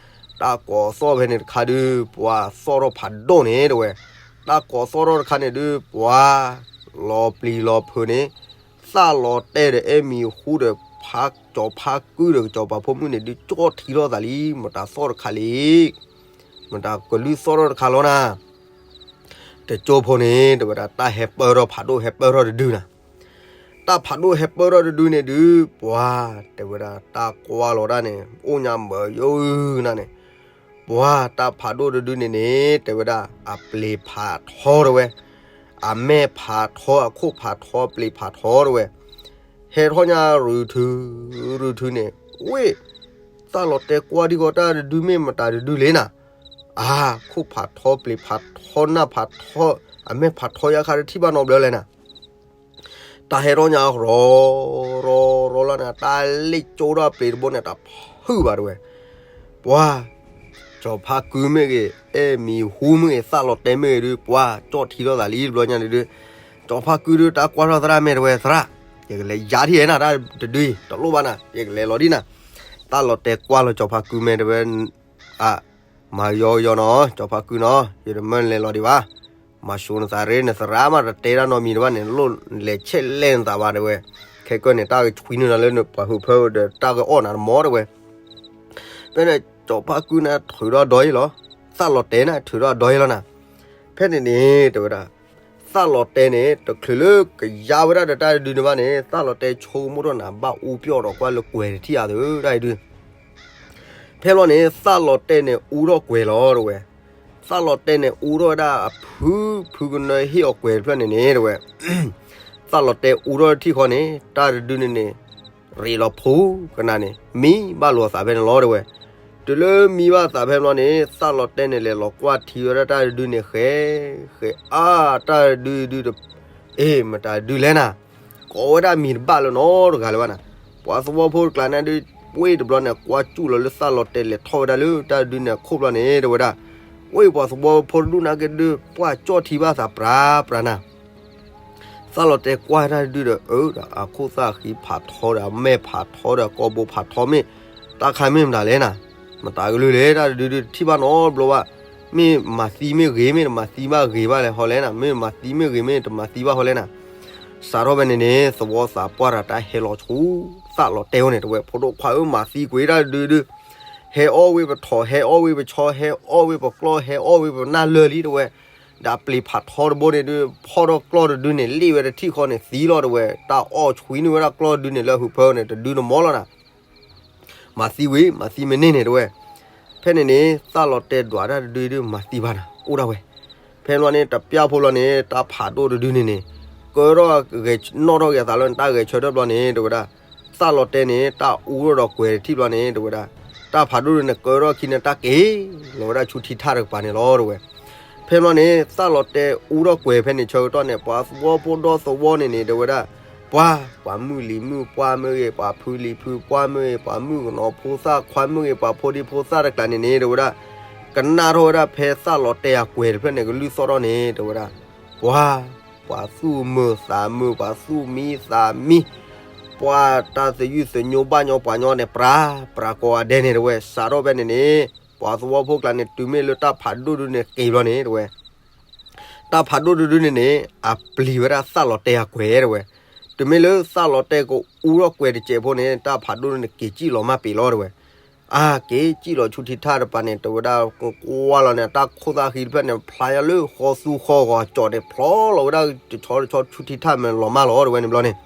တၢ်ကိးသီၣ်ဖဲန့ၣ်တခါဒုး ပှၤသီၣ်ထီၣ်ဖးဒိၣ်န့ၣ် တဲဝဲ, တၢ်ကိးသီၣ်ထီၣ်တခါန့ၣ်ဒုး ပှၤ လီၤပျံၤလီၤဖုးန့ၣ် သၣ်လီၤတဲာ်ဒီးအဲၣ်မံၤဟူဒီး ဖးကၠီၤဖါကုၢ်ဒီးကၠီၤပၤဖိမုၣ်န့ၣ်ဒုး ကၠီၣ်ထံထီၣ်သးလံ မတၤသီၣ်တခါလံ မတၤကလုၢ်သီၣ်ထီၣ်တခါလီၤနၤ, တကၠိဖိန့ၣ် တဲဝဲဒၣ် တၢ်ဟဲပၢၢ်ထီၣ်ဖးဒိၣ်ဟဲပၢၢ်ထီၣ်တဒုနၤ, တၢ်ဖးဒိၣ်ဟဲပၢၢ်ထီၣ်တဒုန့ၣ်ဒုး ပှၤ တဲဝဲဒၣ် တၢ်ကွၢ်လီၤဒၣ်န့ၣ် အိၣ်ညါမၢယိနၤန့ၣ်, ပှၤ တၢ်ဖးဒိၣ်တဒုန့ၣ်န့ၣ် တဲဝဲဒၣ် အပျ့ၤဖးထီတဲဝဲ, အမဲာ်ဖးထီ အခိၣ်ဖးထီ အပျ့ၤဖးထီတဲဝဲ, ဟဲထီၣ်ညါရုၤထု ရုၤထုန့ၣ် ဝ့ၢ် သၣ်လီၤတဲာ်ကွၢ်ဒံကီးတၢ်တဒုမ့ၢ်မတၤတဒုလဲၣ်နၤ, အါ ခိၣ်ဖးထီ ပျ့ၤဖးထီ နၢ်ဖးထီ အမဲာ်ဖးထီယါခါတထံၣ်ဘၣ်နီတဘျီလဲၣ်နၤ, တၢ်ဟဲထီၣ်ညါရီၤ ရီၤ ရီၤလီၤန့ၣ် တၢ်လ့ၣ်ကၠိထီၣ်အပျ့ၤတဘိန့ၣ် တၢ်ဖုၣ်ဘၣ်တဲဝဲ, ပှၤ ကၠီၤဖါကုၢ်မ့ၢ်ဂ့ၤ အဲၣ်မံၤဟူမ့ၢ်ဂ့ၤ သၣ်လီၤတဲာ်မ့ၢ်ဂ့ၤဒုး ပှၤ ကၠီၣ်ထံထီၣ်သးလံတဘျီညါန့ၣ်ဒုး, ကၠီၤဖါကုၢ်ဒုး တၢ်ကွၢ်ထီၣ်သရၣ်မဲာ်တဲဝဲ သရၣ် ယကလဲၤယါထံၣ်နၤ တၢ်တဒုအံၤ တလိၣ်ဘၣ်နၤ ယကလဲၤလီၤဒံးနၤ. သၣ်လီၤတဲာ်ကွၢ်လီၤကၠီၤဖါကုမဲတဲဝဲ, အ, မၤကယီကယီနီၤ ကၠီၤဖါကုနီၤ ယတမၢနလဲၤလီၤဒံးဘၣ်. မၤၡိနသးရ့ နသရၣ်မးတတဲတၢ်နီတမံၤတဘၣ်န့ၣ် လိၣ်လဲၤဆဲးလဲၣ်နသးဘၣ်တဲဝဲ. ခဲကၢၢ်န့ၣ် တၢ်ကဆွံနုာ်နၤလၢနပှၤဟုးဖၢဒီး တၢ်ကအီၣ်နၤတမီၤတဲဝဲ. ဖဲန့ၣ် ကၠီၤဖါကုန့ၣ်ထုးထီၣ်ဒီအံၤလီၤ. သၣ်လီၤတဲာ်န့ၣ်ထုးထီၣ်ဒီအံၤလီၤနၤ. ဖဲန့ၣ်န့ၣ် တဲဝဲဒၣ်, သၣ်လီၤတဲာ်န့ၣ် တချုးလၢကယါဝဲဒၣ်ဒီးတၢ်တဒုန့ၣ်ဘၣ်န့ၣ် သၣ်လီၤတဲာ်ဆိကမိၣ်ထီၣ်နၤ ဘၣ်အူပျီၢ်ဒီးကွၢ်လၢကွဲၤတထံၣ်အါသု တၢ်အံၤဒု ဖဲဘျီန့ၣ် သၣ်လီၤတဲာ်န့ၣ်အူထီၣ်ကွဲၤလီၤတဲဝဲ. သၣ်လီၤတဲာ်န့ၣ်အူထီၣ်ဝဲဒၣ်အဖုဖုကနၢဟ့ၣ်အီၤကွဲၤတဖျၢၣ်န့ၣ်န့ၣ်တဲဝဲ. သၣ်လီၤတဲာ်အူထီၣ်ထံၣ်ဃီန့ၣ် တၢ်တဒုန့ၣ်န့ၣ် ရ့းလီၤဖိကနၣ်န့ၣ် မံဘၣ်လိာ်အသးဖဲန့ၣ်လီၤတဲဝဲ. တုၤလၢမံဘၣ်သးဖဲဘျီန့ၣ် သၣ်လီၤတဲာ်န့ၣ် လဲၤလီၤကွၢ်ထံဝဲဒၣ်တၢ်တဒုန့ၣ် ဃဲ, ဃဲအါ တၢ်တဒုဒုတ, အ့ၣ် မတၤဒုလဲၣ်နၤ, ကိးဝဲဒၣ်မံၤတဘၣ်လၢနီတဂၤလၢၤဘၣ်နၤ. ပှၤသဝီဖိတကျါန့ၣ်ဒုး ဝ့ၢ်တဘျီန့ၣ် ကွၢ်စူၣ်လီၤလၢသၣ်လီၤတဲာ်လဲၤထီၣ်ဝဲဒၣ်လၢတၢ်တဒုန့ၣ်အခိၣ်ဘျီန့ၣ် တဲဝဲဒၣ်, ဝ့ၢ်ပှၤသဝီဖိတဒူၣ်နာ်က့ဒုး ပှၢ်ကၠီၣ်ထံဘၣ်သးပြၤပြၤနၤ သၣ်လီၤတဲာ်ကွၢ်တၢ်တဒုဒီး အၢ ဒီးအခိၣ်သၣ်ဃံဖးထီဒီး အမဲာ်ဖးထီဒီး အကိာ်ဘိဖးထီမ့ၢ် တၢ်ခါမ့ၢ်မတၤလဲၣ်နၤ, မတၤကလုၢ်လဲၣ် တၢ်တဒုဒုးတထံၣ်ဘၣ်နီတဘျီဘၣ်, မ့ၢ်မၤသံမ့ၢ်ဂ့ၤ မ့ၢ်တမၤသံဘၣ်ဂ့ၤဘၣ်လဲၣ်ဟီလဲၣ်နၤ, မ့ၢ်မၤသံမ့ၢ်ဂ့ၤ မ့ၢ်တမၤသံဘၣ်ဟီလဲၣ်နၤ. စးထီၣ်ဖဲန့ၣ်န့ၣ် သဝီသးပှၢ်တၢ်တၢ်ဟဲလီၤဆူ သၣ်လီၤတဲာ်အိၣ်န့ၣ် တဲဝဲ ဖိဒိၣ်ခွါဧၢ မၤသံကွံာ်တၢ်တဒုဒုး, ဟဲအီၣ်ဝ့ၢ်ပထီၣ် ဟဲအီၣ်ဝ့ၢ်ပဆီ ဟဲအီၣ်ဝ့ၢ်ပကျီၢ် ဟဲအီၣ်ဝ့ၢ်ပနၢ်လၢာ်လံ တဲဝဲ. ဒီးပျံၤဖးထီတဘိန့ၣ်ဒုး ဖီၣ်ထီၣ်ကျီၢ်တဒုန့ၣ် လ့ၣ်ဝဲတထံၣ်ဃီန့ၣ်သံလီၤ တဲဝဲ, တၢ်အီၣ်ဆွံနုာ်ဝဲဒၣ်ကျီၢ်တဒုန့ၣ် လၢအဟုးဖၢန့ၣ် တဒုတမီၤလီၤနၤ. မၤသံဝံၤ မၤသံမ့ၢ်န့ၢ်န့ၣ် တဲဝဲ. ဖဲန့ၣ်န့ၣ် သၣ်လီၤတဲာ်ဒွးတၢ်တဒုဒုး မၤသံဘၣ်နၤ အိၣ်ဒၣ်ဝဲ. ဖဲဘျီန့ၣ် တပျၢ်ဖိလီၤန့ၣ် တၢ်ဖးဒိၣ်တဒုန့ၣ်န့ၣ် ကၢထီၣ်ဂဲၤ နီၣ်ထီၣ်ဂဲၤသးလၢနတၢ်ဂဲၤဆၢထၢၣ်ဘျီန့ၣ် တဲဝဲဒၣ်, သၣ်လီၤတဲာ်န့ၣ် တၢ်အူထီၣ်ဒီးကွဲၤတထံၣ်ဘျီန့ၣ် တဲဝဲဒၣ်, တၢ်ဖးဒိၣ်ဒုန့ၣ် ကၢထီၣ်ခံန့ၣ် တၢ်က့ၤလီၤဝဲဒၣ်ဆူထံထၣ်တကပၤန့ၣ်လီၤ တဲဝဲ. ဖဲဘျီန့ၣ် သၣ်လီၤတဲာ်အူထီၣ်ကွဲၤဖဲန့ၣ် ဆၢကတီၢ်န့ၣ် ပှၤသဝီဖိဒီသဝီန့ၣ်န့ၣ် တဲဝဲဒၣ်, ပှၤ, ပှၤမုၣ်လံၤမုၣ်ပှၢ်မ့ၢ်ဂ့ၤ, ပှၤဖုလံၤဖုပှၢ်မ့ၢ်ဂ့ၤ, ပှၤမုၣ်ကနီၤဖိသၣ်ခွါမ့ၢ်ဂ့ၤ, ပှၤဖိဒံဖိသၣ်တကျါန့ၣ်န့ၣ် တဲဝဲဒၣ်, ကနၣ်ထီၣ်ဝဲဒၣ်ဖဲသၣ်လီၤတဲာ်အကွဲၤတဖျၢၣ်န့ၣ် ကလုၢ်သီၣ်ထီၣ်န့ၣ် တဲဝဲဒၣ်, ပှၤ, ပှၤသူၣ်မုာ်သးမုာ်, ပှၤသူၣ်မံသးမံ, ပှၤတၢ်သယုၢ်သညိဘၣ်ညီပှၤညီန့ၣ် ပြၤပြၤကိးဂၤဒဲးန့ၣ် တဲဝဲ. စးထီၣ်ဖဲန့ၣ်န့ၣ် ပှၤသဝီဖိကျါန့ၣ် တုၤမ့ၢ်လၢတၢ်ဖးဒိၣ်ဒုန့ၣ်က့ၤဘျီန့ၣ် တဲဝဲ တၢ်ဖးဒိၣ်တဒုန့ၣ်န့ၣ် အပျံၤဝဲဒၣ်သၣ်လီၤတဲာ်အကွဲၤ တဲဝဲ. တုၤမ့ၢ်လၢသၣ်လီၤတဲာ်ကအူထီၣ်ကွဲၤတစဲးဖိန့ၣ် တၢ်ဖးဒိၣ်န့ၣ်က့ၤစံၣ်လီၤမၢ်ပ့ၤလီၤ တဲဝဲ. အါ က့ၤစံၣ်လီၤဆူထံထၣ်တပၤန့ၣ် တဲဝဲဒၣ် ကွၢ်လီၤန့ၣ် တၢ်ခိၣ်သၣ်ဃံတဖျၢၣ်န့ၣ် ဖျါလၢဃီသူဃီဂီၤကၠီၣ်န့ၣ် ဖျီလီၤဝဲဒၣ်တဆီတဆီဆူထံထၣ်မ့ၢ်လီၤမၢ်လီၤ တဲဝဲန့ၣ်ဘျီန့ၣ်.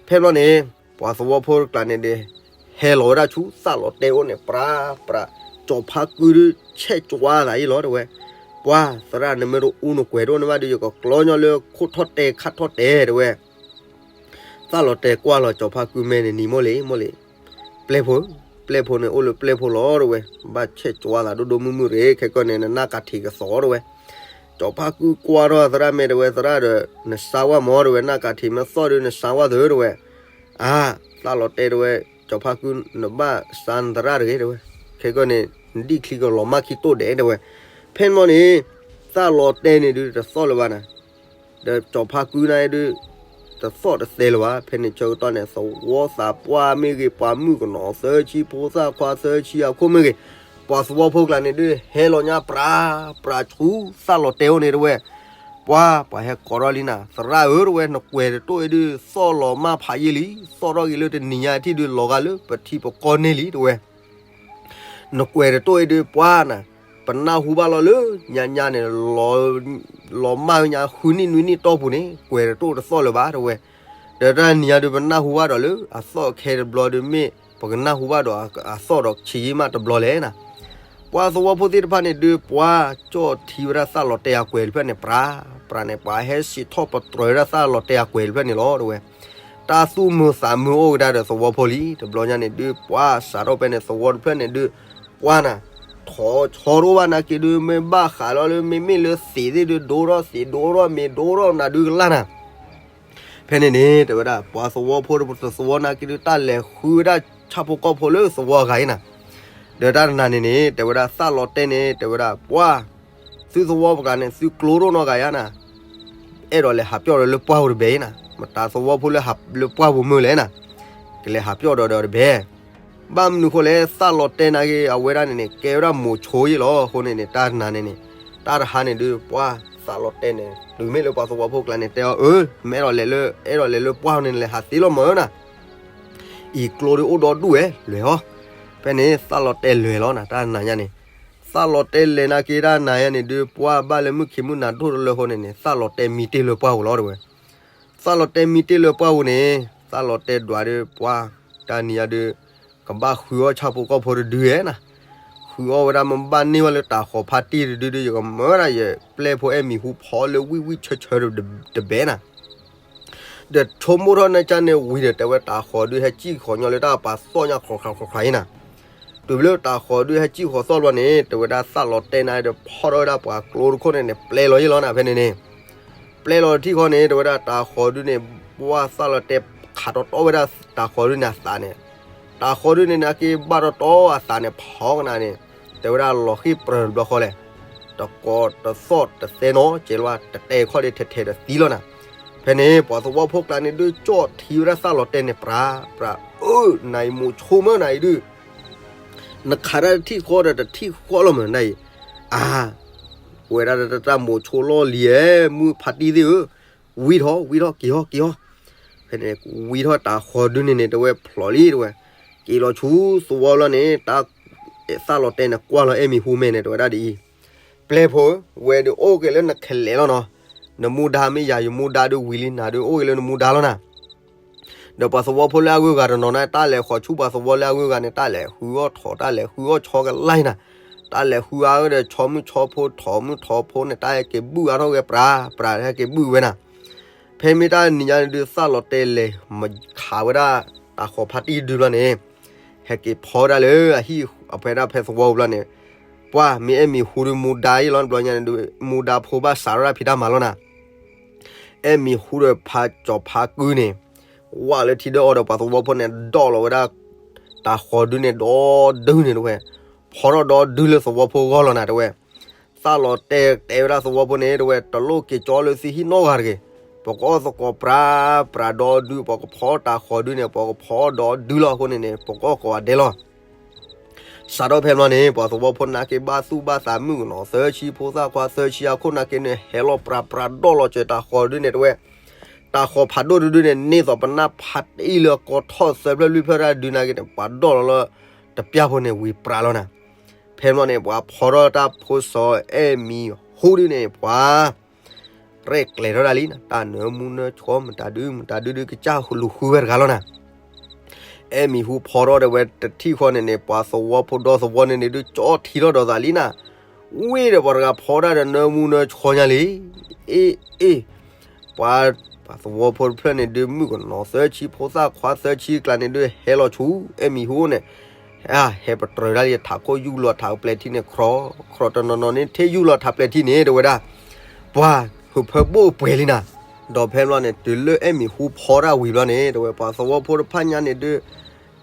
ဖဲဘျီန့ၣ် ပှၤသဝီဖိတကျါန့ၣ်ဒီး ဟဲလီၤဝဲဒၣ်ဆူသၣ်လီၤတဲာ်အိၣ်န့ၣ် ပြၤပြၤ, ကၠီၤဖါကုဒုးဆဲးကွၢ်သးအံၤလီၤ တဲဝဲ. ပှၤ သရၣ်နမ့ၢ်တအူနကွဲၤတအိၣ်န့ၣ်ဘၣ်ဒီး ယကကျီညီလၢခိၣ်ထီၣ်တဲာ်ခါထီၣ်တဲာ် တဲဝဲ. သၣ်လီၤတဲာ်ကွၢ်လီၤကၠီၤဖါကုမဲန့ၣ် နံၤမိၢ်လံ မိၢ်လံ, ပျဲၢ်ဖိ, ပျဲၢ်ဖိန့ၣ်အိၣ်လၢပျဲၢ်ဖိလီၤ တဲဝဲ. ဘၣ်ဆဲးကွၢ်သးဒိၣ်ဒိၣ်မုၢ်မုၢ်ရ့ ခဲကီၢ်န့ၣ် နနၢ်ကးထံးကသီၣ် တဲဝဲ. ကၠီၤဖါကုကွၢ်ထီၣ်သရၣ်မဲာ် တဲဝဲ သရၣ်ဒီး နစါဝဲမၢ် တဲဝဲ နၢ်ကးထံးမ့ၢ်သီၣ်ဒီး နစါဝဲသု တဲဝဲ. အါ သၣ်လီၤတဲာ် တဲဝဲ, ကၠီၤဖါကု နဘၣ်စါနသရၣ်တဂ့ၤ တဲဝဲ. ခဲကီၢ်န့ၣ် နဒံၣ်ချံကလီၤမၢ်ခံတိၢ်ဒဲး တဲဝဲ. ဖဲန့ၣ်မ့ၢ်န့ၣ် သၣ်လီၤတဲာ်န့ၣ်ဒုးတသီၣ်လၢၤဘၣ်နၤ, ဒီးကၠီၤဖါကုန့ၣ်ဒုး တသီၣ်တသဲလၢၤဘၣ်. ဖဲန့ၣ်ဆၢကတီၢ်န့ၣ် သဝီသးပှၢ်မ့ၢ်ဂ့ၤ ပှၤမုၣ်ကနီၤသၢဆံ ဖိသၣ်ခွါသၢဆံအခိၣ်မ့ၢ်ဂ့ၤ, ပှၤသဝီဖိကျါန့ၣ်ဒုး ဟဲလီၤညါပြၤပြၤဆူသၣ်လီၤတဲာ်အိၣ်န့ၣ် တဲဝဲ. ပှၤ ပှၤဟဲကိးထီၣ်လံနၤ, သရၣ်ဧၢ တဲဝဲ, နကွဲၤတတိၢ်အံၤဒုး သီၣ်လီၤမၢ်ဖးယံာ်လံ, သီၣ်ထီၣ်က့ၤလၢတနံၤညါထံၣ်ဒုး လီၤဂာ်လၢပထံပကီၢ်န့ၢ်လံ တဲဝဲ. နကွဲၤတတိၢ်အံၤဒုး ပှၤနၤ, ပနၢ်ဟူဘၣ်လီၤလၢညါညါန့ၣ် လီၤမၢ်ညါဃုနံၣ်နွံနံၣ်တီၢ်ပူၤန့ၣ် ကွဲၤတတိၢ်တသီၣ်လၢၤဘၣ် တဲဝဲ. ဒီးတနံၤညါဒုး ပနၢ်ဟူဘၣ်ဒီးလၢအသီၣ်ခဲတဘျီဒုး မ့ၢ်ပကနၢ်ဟူဘၣ်ဒီးအသီၣ်ဒီးဆံးယံာ်မးတဘျီလဲၣ်နၤ. ပှၤသဝီဖိသ့ၣ်တဖၣ်န့ၣ်ဒုး ပှၤကၠီၣ်ထံဝဲဒၣ်သၣ်လီၤတဲာ်အကွဲၤတဖျၢၣ်န့ၣ် ပြၤပြၤန့ၣ် ပှၤဟဲစံးထီၣ်ပတြၢၤဝဲဒၣ်သၣ်လီၤတဲာ်အကွဲၤတဖျၢၣ်န့ၣ်လီၤ တဲဝဲ. တၢ်သူၣ်မုာ်သးမုာ်အိၣ်ကဒါဒီးသဝီဖိလံ တဘျီညါန့ၣ်ဒုး ပှၤစးထီၣ်ဖဲန့ၣ် သဝီတဖျၢၣ်န့ၣ်ဒုး ပှၤနၤ, ထီၣ်ဆီတအိၣ်ဘၣ်နာ်က့ဒုး မ့ၢ်ဘၣ်ဃးလီၤလၢ မ့မ့ၢ်လၢသံးသ့ၣ်ဒုး ဒိထီၣ်သံးဒိထီၣ်မ့ၤဒိထီၣ်နၤဒုးကလၢ်နၤ. ဖဲန့ၣ်န့ၣ် တဲဝဲဒၣ် ပှၤသဝီဖိတသဝီနာ်က့ဒုး တၢ်လဲၤဃုဝဲဒၣ်ဆၣ်ဖိကီၢ်ဖိလၢသဝီအဂၤအံၤနၤ. ဒီးတၢ်တနၤန့ၣ်န့ၣ် တဲဝဲဒၣ်သၣ်လီၤတဲာ်န့ၣ် တဲဝဲဒၣ် ပှၤ သုသဝီပကျါန့ၣ် သုကျိဒိၣ်နီၢ်ဂၤယါနၤ, အဲၣ်ဒိးလဲၤဟးပျီၢ်ဒီးလၢပှၢ်ဧိၤတဘဲအံၤနၤ. မတၤသဝီဖိလၢဟးလၢပှၢ်ပူၤမုၢ်လဲၣ်နၤ, ကလဲၤဟးပျီၣ်ဒီးဒီးတဘဲ ဘၣ်မနုၤဃိလဲၣ် သၣ်လီၤတဲာ်နာ်က့ အဝဲဒၣ်န့ၣ်န့ၣ် ကဲဝဲဒၣ်မိၤဆိယ့ၣ်လီၤအဃိန့ၣ်န့ၣ် တၢ်နၤန့ၣ်န့ၣ် တၢ်တဟါန့ၣ်ဒုး ပှၢ်သၣ်လီၤတဲာ်န့ၣ် တုၤမ့ၢ်လၢပှၤသဝီဖိကျါန့ၣ် တဲအီၤ အၢ မ့ၢ်အဲၣ်ဒိးလဲၤလၢ အဲၣ်ဒိးလဲၤလၢပှၢ်န့ၣ် လဲၤဟးသ့လီၤမၢ်ဧၢနၤ, အံၤကျိဒုးအိၣ်ဒီဒူၣ်ဝဲ လဲၤဟီ, ဖဲန့ၣ်သၣ်လီၤတဲာ်လဲၤလီၤနၤ တၢ်နၤညါန့ၣ်, သၣ်လီၤတဲာ်လဲၤနာ်က့ တၢ်နၤညါန့ၣ်ဒုး ပှၢ်ဘၣ်လၢမုၢ်ခံမုၢ်နၤဒိၣ်တလၢအဃိန့ၣ်န့ၣ် သၣ်လီၤတဲာ်မံတ့ၢ်လၢပှၢ်ပူၤလီၤတဝဲ သၣ်လီၤတဲာ်မံတ့ၢ်လၢပှၢ်ပူၤန့ၣ် သၣ်လီၤတဲာ်ဒွးဒုးပှၢ် တၢ်နံၤညါဒုး ကဘၣ်ဃုအီၣ်ဆၣ်ဖိကီၢ်ဖိတဒုဧဲနၤ, ဃုအီၣ်ဝဲဒၣ် မ့ၢ်ဘၣ်န့ၢ်ဝဲလၢတၢ်ဃီၤဖါတံၢ်တဒုဒုး ယကမၢဒၣ်ယပျဲၢ်ဖိအဲၣ်မံၤဟူဖီလၢဝံၣ်ဝံၣ်ဆၢဆၢတဘဲနၤ ဒီးဆိကမိၣ်ထီၣ်န့ၢ်ကန့ၣ်ဝံၤဒီး တဲဝဲတၢ်ဃီၤဒုး ဟဲစံၣ်ဃီၤညီလၢတၢ်ပာ်သီၣ်ညါ ခြောက်ခြောက်ခြောက်ခြောက်အံၤနၤ, တုၤလၢတၢ်ဃီၤဒုးဟဲစံၣ်ဃီၤသီၣ်ဘျီန့ၣ် တဲဝဲဒၣ်သၣ်လီၤတဲာ်နၤဒီး ဖီထီၣ်ဝဲဒၣ်ပှၤကျိတခိၣ်န့ၣ်န့ၣ် ပျဲလီၤယ့ၣ်လီၤနၤ ဖဲန့ၣ်န့ၣ်, ပျဲလီၤတထံၣ်ဃီန့ၣ် တဲဝဲဒၣ်တၢ်ဃီၤဒုးန့ၣ် ပှၢ်သၣ်လီၤတဲာ်ခးတီတီဝဲဒၣ်တၢ်ဃီၤဒုးန့ၣ်အသးန့ၣ်, တၢ်ဃီၤဒုးန့ၣ်န့ၣ် အက့ဘၣ်တီတီအသးန့ၣ် ဖီကနၤန့ၣ်, တဲဝဲဒၣ်လီၤဃံၣ်ပြၢၤတဘျီဃီလဲၣ် တကိးတသီၣ်တသဲနီၤ ကဲလၢၤဘၣ် တတဲခီၣ်ဒ်ထဲထဲဒီးသံလီၤနၤ, ဖဲန့ၣ် ပှၤသဝီဖိကျါန့ၣ်ဒုး ကၠီၣ်ထံဝဲဒၣ်သၣ်လီၤတဲာ်န့ၣ် ပြး ပြး အၢ နအံၤမိၤဆိမၢနၤအံၤဒုး နခးတၢ်တထံၣ်ဃီဒီးတထံၣ်ဃီလီၤမၢ်နၤအံၤ, အါ ဝဲဒၣ်တၢ်မိၤဆိလီၢ်လံၤဧၢ မုၢ်ဖါတံၢ်သ့ၣ်ဧၢ, ဝံထီၣ် ဝံထီၣ် က့ၤဟီၣ် က့ၤဟီၣ်, ဖဲန့ၣ် ဝံထီၣ်တၢ်ဃီၤဒုးန့ၣ်န့ၣ် တဲဝဲဖျိးလံ တဲဝဲ, က့ၤလီၤဆူသဝီလီၤန့ၣ် တၢ်သၣ်လီၤတဲာ်န့ၣ် ကွၢ်လီၤအဲၣ်မံၤဟူမဲာ်န့ၣ် တဲဝဲဒၣ်ဒ်အံၤ, ပျဲၢ်ဖိဧၢ, ဝဲဒုးအိၣ်က့ၤလၢနခဲလဲၣ်လီၤနီၤ, နမူဒါမ့ၢ်ယၤ ယမူဒါဒုးဝံၤလံ နၤဒုးအိၣ်က့ၤလၢနမူဒါလီၤနၤ ဒီးပှၤသဝီဖိလၢအဂုၤအဂၤတနီၤန့ၣ် တၢ်လဲၤဃီၤဆူပှၤသဝီလၢအဂုၤအဂၤန့ၣ် တၢ်လဲၤဃုအီၣ်ထိး တၢ်လဲၤဃုအီၣ်ဆီကလါအံၤနၤ, တၢ်လဲၤဃုအါဒီးဆီမုၣ်ဆီဖိ ထိးမုၣ်ထိးဖိန့ၣ် တၢ်ဟဲက့ၤဘုၣ်အါထီၣ်ဝဲပြး ပြးဟဲက့ၤဘုၣ်ဝဲနၤ, ဖဲမ့ၢ်တၢ်နံၤညါန့ၣ်ဒုး သၣ်လီၤတဲာ်လဲၤမၤခးဝဲဒၣ် တၢ်ဃီၤဖါတံၢ်ဒုးဘျီန့ၣ်, ဟဲက့ၤဖီဒၣ်လၢအဟံၣ်အဖဲဒၣ်ဖဲသဝီပူၤဘျီန့ၣ်, ပှၢ်မ့ၢ်အဲၣ်မံၤဟူဒုးမူဒါအံၤလီၤ တဘျီညါန့ၣ်ဒုး မူဒါဖိဘၣ်စးထီၣ်ဒၣ်ဖံးတၢ်မၤလီၤနၤ အဲၣ်မံၤဟူဒီးဖါကၠီၤဖါကုန့ၣ်, ဝၢ်လၢထံဒၢအီၤဒီးပှၤသဝီဖိန့ၣ် ဒီးလီၤဝဲဒၣ် တၢ်ဃီၤဒုးန့ၣ်ဒီဒုန့ၣ်တဝဲ, ဖီထီၣ်ဒီဒုလၢသဝီဖိဂီၢ်လီၤနၤတဝဲ, သၣ်လီၤတဲာ်တဲဝဲဒၣ်သဝီဖိန့ၣ်တဝဲ တလိၣ်က့ၤကၠီလၢသုဟံၣ်နီတဂၤတဂ့ၤ, ပကအီၣ်သကိးပြး ပြးဒီဒု ပှၤကဖီတၢ်ဃီၤဒုးန့ၣ် ပှၤကဖီဒီဒုလီၤအဃိန့ၣ်န့ၣ် ပကအီၣ်ကိးဂၤဒဲးလီၤ စးထီၣ်ဖဲဘျီန့ၣ် ပှၤသဝီဖိနာ်က့ဘၣ်သူၣ်ဘၣ်သး မုၣ်ကနီၤသၢဆံ ဖိသၣ်ခွါသၢဆံအခိၣ်နာ်က့န့ၣ် ဟဲလီၤပြးပြးဒီလီၤစၢၤတၢ်ဃီၤဒုးန့ၣ်တဝဲ, တၢ်ဃီၤဖးဒိၣ်တဒုန့ၣ် န့ၢ်သိးပနၢ်ဖးတံၢ်လၢအကီထီၣ်သၢဖျၢၣ်လွံၢ်ဖျၢၣ်တၢ်ဒုးနာ်က့န့ၣ် ပှၤဒီလီၤလၢ တပျၢ်ဖိန့ၣ်ဝံၤပြးလီၤနၤ, ဖဲဘျီန့ၣ် ပှၤဖီထီၣ်တၢ်ဖိစီၤအဲၣ်မံၤဟူဒုးန့ၣ် ပှၤ ရဲၣ်ကျဲၤထီၣ်ဒၣ်လံနၤ တၢ်နၢမူနၢဆှီ မတၤဒု မတၤဒုဒုးကစၢ်လူၤဃုဝဲတဂၤလီၤနၤ အဲၣ်မံၤဟူဖီထီၣ်ဒီးဝဲတထံၣ်ဃီန့ၣ်န့ၣ် ပှၤသဝီဖိဒီသဝီန့ၣ်န့ၣ်ဒုး ကၠီထံထီၣ်ဒီးသးလံနၤ, ဝ့ၢ်ဒီးပှၤတဂၤဖီဒၣ်ဒီးနၢမူနၢဆှီညါလံ, အ့ အ့ ပှၤ ပှၤသဝီဖိတဖျၢၣ်န့ၣ်ဒုး မုၣ်ကနီၤသၢဆံ ဖိသၣ်ခွါသၢဆံကျါန့ၣ်ဒုး ဟဲလီၤဆူ အဲၣ်မံၤဟူန့ၣ်, ဟဲပတြၢၤဒၣ်လံထးခိၣ်ယူၢ်လီၤထးပျဲၤထံန့ၣ် ခြီ ခြီတနီၤနီၤန့ၣ် ထ့ၣ်ယူၢ်လီၤထးပျဲၤထံန့ၣ် တဲဝဲဒၣ် ပှၤ ဟုးဖၢဘိၣ်ပှဲၤလံနၤ, ဒီးဖဲဘျီန့ၣ် တုၤလၢအဲၣ်မံၤဟူဖီဒၣ်ဝံၤဘျီန့ၣ် တဲဝဲ ပှၤသဝီဖိတဖၣ်ညါန့ၣ်ဒုး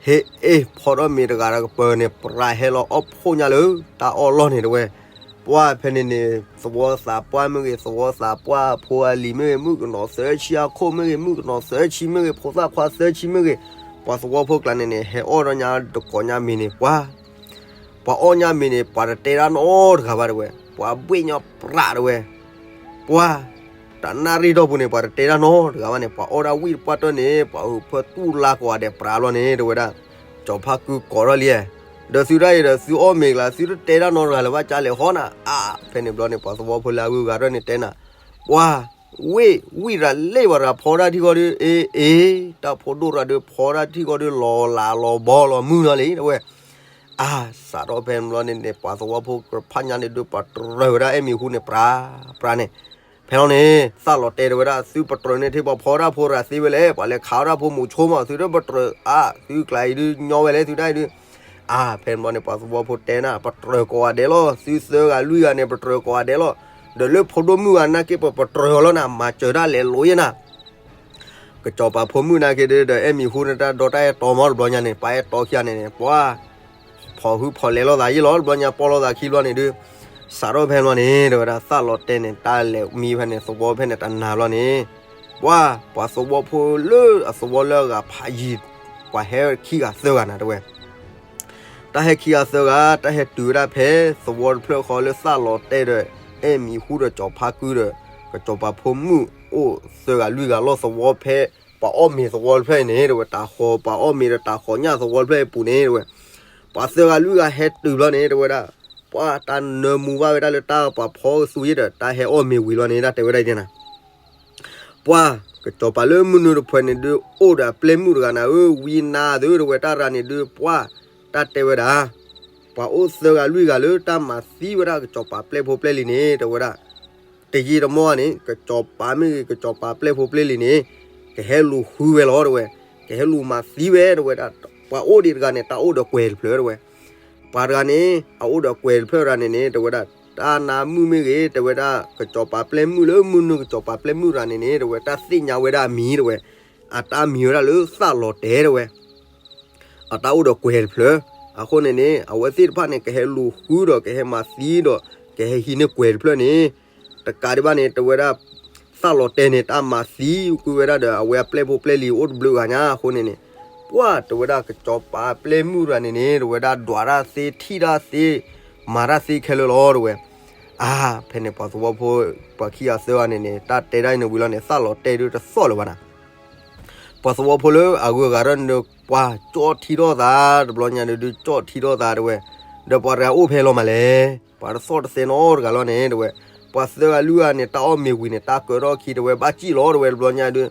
ဟ့ၣ်အ့ၣ်ဖီထီၣ်မ့ၤတဂၤဒီးကပၢၤန့ၣ် ပြးဟဲလီၤအီၣ်ဖှိၣ်ညါလၢ တၢ်အီၣ်လီၢ်န့ၣ် တဲဝဲ, ပှၢ်ဖဲန့ၣ်န့ၣ် သဝီသးပှၢ်မ့ၢ်ဂ့ၤ သဝီသးပှၢ်ဖိအလံၤမ့ၢ်ဂ့ၤ မုၣ်ကနီၤသၢဆံအခိၣ်မ့ၢ်ဂ့ၤ မုၣ်ကနီၤသၢဆံမ့ၢ်ဂ့ၤ ဖိသၣ်ခွါသၢဆံမ့ၢ်ဂ့ၤ, ပှၤသဝီဖိကျါန့ၣ်န့ၣ် ဟဲအီၣ်ဒီးညါတကိးညါမ့ၤန့ၣ် ပှၤ ပှၤအီၣ်ညါမ့ၤန့ၣ် ပှၤတတဲတၢ်နီတဂၤဘၣ်တဲဝဲ, ပှၤဘှ့ၣ်ညီပြးတဲဝဲ, ပှၤ တနၣ်ရံၣ်တီၢ်ပူၤန့ၣ် ပှၤတတဲတၢ်နီတဂၤဘၣ်န့ၣ် ပှၤအီၣ်ဒၣ်ဝံၣ်တပှၢ်တၢၢ်န့ၣ် ပှၤဟုးဖၢတူၢ်လါကိးဂၤဒဲးပြးလီၤန့ၣ် တဲဝဲဒၣ်, ကၠီၤဖါကုကိးထီၣ်လံ, ဒီးသုဒၣ်အံၤဒီးသုအီၣ်မ့ၤကလါ သုတတဲတၢ်နီတဂၤလၢၤဘၣ်ကၢလဲၤဟီနၤ, အါ ဖဲန့ၣ်ဘျီန့ၣ် ပှၤသဝီဖိလၢအဂုၤအဂၤတၢ်န့ၣ်တဲနၤ, ပှၤ ဝ့ၢ် ဝံၣ်ရၤလ့ၣ်ပှၤတဂၤဖီဒၣ်ထံၣ်ဃီဒီး အ့ အ့ တၢ်ဖိဒိၣ်ရၤဒုးဖီဒၣ်ထံၣ်ဃီဒီး လီၤလးလီၤဘီလီၤမုၢ်လီၤလံ တဲဝဲ အါ စးထီၣ်ဖဲန့ၣ်ဘျီန့ၣ်န့ၣ် ပှၤသဝီဖိတဖၣ်ညါန့ၣ်ဒုး ပှၤတြၢၤဝဲဒၣ်အဲၣ်မံၤဟူန့ၣ် ပြး ပြးန့ၣ်, ဖဲလီၤန့ၣ် သၣ်လီၤတဲာ်တဲဝဲဒၣ် သုပတြၢၤန့ၢ်ထံၣ် ပှၤဖီဒၣ်ဖိရၤသ့ဝဲလဲၣ် ပှၤလဲၤခးဝဲဒၣ်ဖိမိၤဆိမး သုတပတြၢၤ အါ သုကျါအံၤဒုး ညီဝဲလဲၣ် သုဒၣ်အံၤဒုး, အါ ဖဲန့ၣ်ဘျီန့ၣ် ပှၤသဝီဖိတဲနၤ ပတြၢၤကိးဂၤဒဲးလီၤ သုသၢဂၤလွံၢ်ဂၤန့ၣ် ပတြၢၤကိးဂၤဒဲးလီၤ, ဒီးလၢဖိဒိၣ်မုၣ်ဂၤနာ်က့ ပပတြၢၤအီၤလီၤနၤ မၤစၢၤတၢ်လဲၤလိၤယဲနၤ ကစီၤပၤဖိမုၣ်နာ်က့ဒီး အဲၣ်မံၤဟူန့ၣ် တၢ်ဒီတၢ်အဲၣ်တီမီတဘျီညါန့ၣ် ပှၤအဲၣ်တီခံဂၤန့ၣ်န့ၣ် ပှၤ ဖီၣ်ဟုဖီၣ်လဲၤလိာ်သးယံာ်လီၤ တဘျီညါ ပိာ်လိာ်သးခံဘျီန့ၣ်ဒုး စးထီၣ်ဖဲဘျီန့ၣ် တဲဝဲဒၣ် သၣ်လီၤတဲာ်န့ၣ် တၢ်လဲၤမံဖဲန့ၣ် သဝီဖဲန့ၣ် တနၤဘျီန့ၣ် ပှၤ ပှၤသဝီဖိလၢအသဝီလၢအဂၤဖးယံၤ ပှၤဟဲခံဂၤသၢဂၤနၤတဲဝဲ တၢ်ဟဲခံဂၤသၢဂၤ တၢ်ဟဲတုၤဝဲဒၣ်ဖဲသဝီတဖျၢၣ်ဃီလၢသၣ်လီၤတဲာ်ဒီး အဲၣ်မံၤဟူဒီးကၠီၤဖါကုဒီး ကစီၤပၤဖိမုၣ်အိၣ်သၢဂၤလွံၢ်ဂၤလီၢ်သဝီဖဲ ပှၤအီၣ်မ့ၤသဝီတဖျၢၣ်အံၤန့ၣ် တဲဝဲ တၢ်ဃီၤပှၤအီၣ်မ့ၤဒီးတၢ်ဃီၤညၣ်သဝီတဖျၢၣ်အံၤပူၤန့ၣ် တဲဝဲ ပှၤသၢဂၤလွံၢ်ဂၤဟဲတုၤဘျီန့ၣ် တဲဝဲဒၣ် ပှၤတၢ်နၢမူဘၣ်ဝဲဒၣ်လၢတၢ်ပှၤဖီကသူယ့ၢ်ဒီး တၢ်ဟဲအီၣ်မ့ၤဝံၤလီၤန့ၣ် တၢ်တဲဝဲဒၣ်အံၤန့ၣ် ပှၤ ကစီၤပၤလၢမုၢ်နုာ်တဖှဲးန့ၣ်ဒုး အိၣ်ဒီးအပျဲၢ်မုၣ်တဂၤနၤဧၢ ဝံနါသု တဲဝဲတၢ်ရၤန့ၣ်ဒုး ပှၤ တၢ်တဲဝဲဒၣ် ပှၤအိၣ်သၢဂၤလွံၢ်ဂၤလၢတၢ်မၤသံဝဲဒၣ်ကစီၤပၤပျဲၢ်ဖိပျဲၢ်လံၤန့ၣ် တဲဝဲဒၣ် တယံာ်တမီၢ်န့ၣ် ကစီၤပၤမ့ၢ်ဂ့ၤ ကစီၤပၤပျဲၢ်ဖိပျဲၢ်လံၤန့ၣ် ကဟဲလူၤဃုဝဲလီၤ တဲဝဲ ကဟဲလူၤမၤသံဝဲ တဲဝဲဒၣ် ပှၤအိၣ်ဒံးတဂၤန့ၣ် တၢ်အိၣ်ဒီးကွဲၤတဖျၢၣ် တဲဝဲ ပှၤတဂၤန့ၣ် အအိၣ်ဒီးကွဲၤတဖျၢၣ်ရၤန့ၣ်န့ၣ် တဲဝဲဒၣ် တၢ်နါမုၣ်မ့ၢ်ဂ့ၤ တဲဝဲဒၣ် ကစီၤပၤပျဲၢ်မုၣ်လၢမုၢ်နုာ်ကစီၤပၤပျဲၢ်မုၣ်ရၤန့ၣ်န့ၣ် တဲဝဲ တၢ်သ့ၣ်ညါဝဲဒၣ်အမံၤ တဲဝဲ အတၢ်မံၤဝဲဒၣ်လၢသၣ်လီၤတဲာ် တဲဝဲ အတၢ်အိၣ်ဒီးကွဲၤတဖျၢၣ် အဃိန့ၣ်န့ၣ် အဝဲသ့ၣ်တဖၣ်န့ၣ် ကဟဲလူၤဃုဒီး ကဟဲမၤသံဒီး ကဟဲဟံးန့ၢ်ကွဲၤတဖျၢၣ်န့ၣ် တကးဒံးဘၣ်န့ၣ် တဲဝဲဒၣ် သၣ်လီၤတဲာ်န့ၣ် တၢ်မၤသံကွံာ်ဝဲဒၣ်ဒီး အဝဲအပျဲၢ်ဖိပျဲၢ်လံၤအိၣ်တဘျုးဂၤညါ အဃိန့ၣ်န့ၣ် ပှၤ တဲဝဲဒၣ် ကစီၤပၤပျဲၢ်မုၣ်ရၤန့ၣ်န့ၣ် တဲဝဲဒၣ် ဒွးတၢ်သ့ ထံၣ်တၢ်သ့ မၤတၢ်သ့ခဲလၢာ်လီၤ တဲဝဲ အါ ဖဲန့ၣ်ပှၤသဝီဖိ ပှၤခံဂၤသၢဂၤန့ၣ်န့ၣ် တၢ်တဲဒၣ်အံၤန့ၣ်ဝံၤလီၤန့ၣ် သၣ်လီၤတဲာ်ဒုးတသီၣ်လၢၤဘၣ်နၤ ပှၤသဝီဖိလၢအဂုၤအဂၤထီၣ်န့ၣ်ဒုး ပှၤကၠီၣ်ထံထီၣ်သး တဘျီညါဒုး ကၠီၣ်ထံထီၣ်သး တဲဝဲ ဒီးပှၤတဂၤအိၣ်ဖဲလီၤမးလဲၣ် ပှၤတသီၣ်တသဲနီတဂၤလီၤန့ၣ် တဲဝဲ ပှၤသၢဂၤလွံၢ်ဂၤန့ၣ် တၢ်အီၣ်မ့ၤဝံၤန့ၣ် တၢ်ကၢထီၣ်ခံ တဲဝဲ ဘၣ်စံၣ်လီၤ တဲဝဲ တဘျီညါဒုး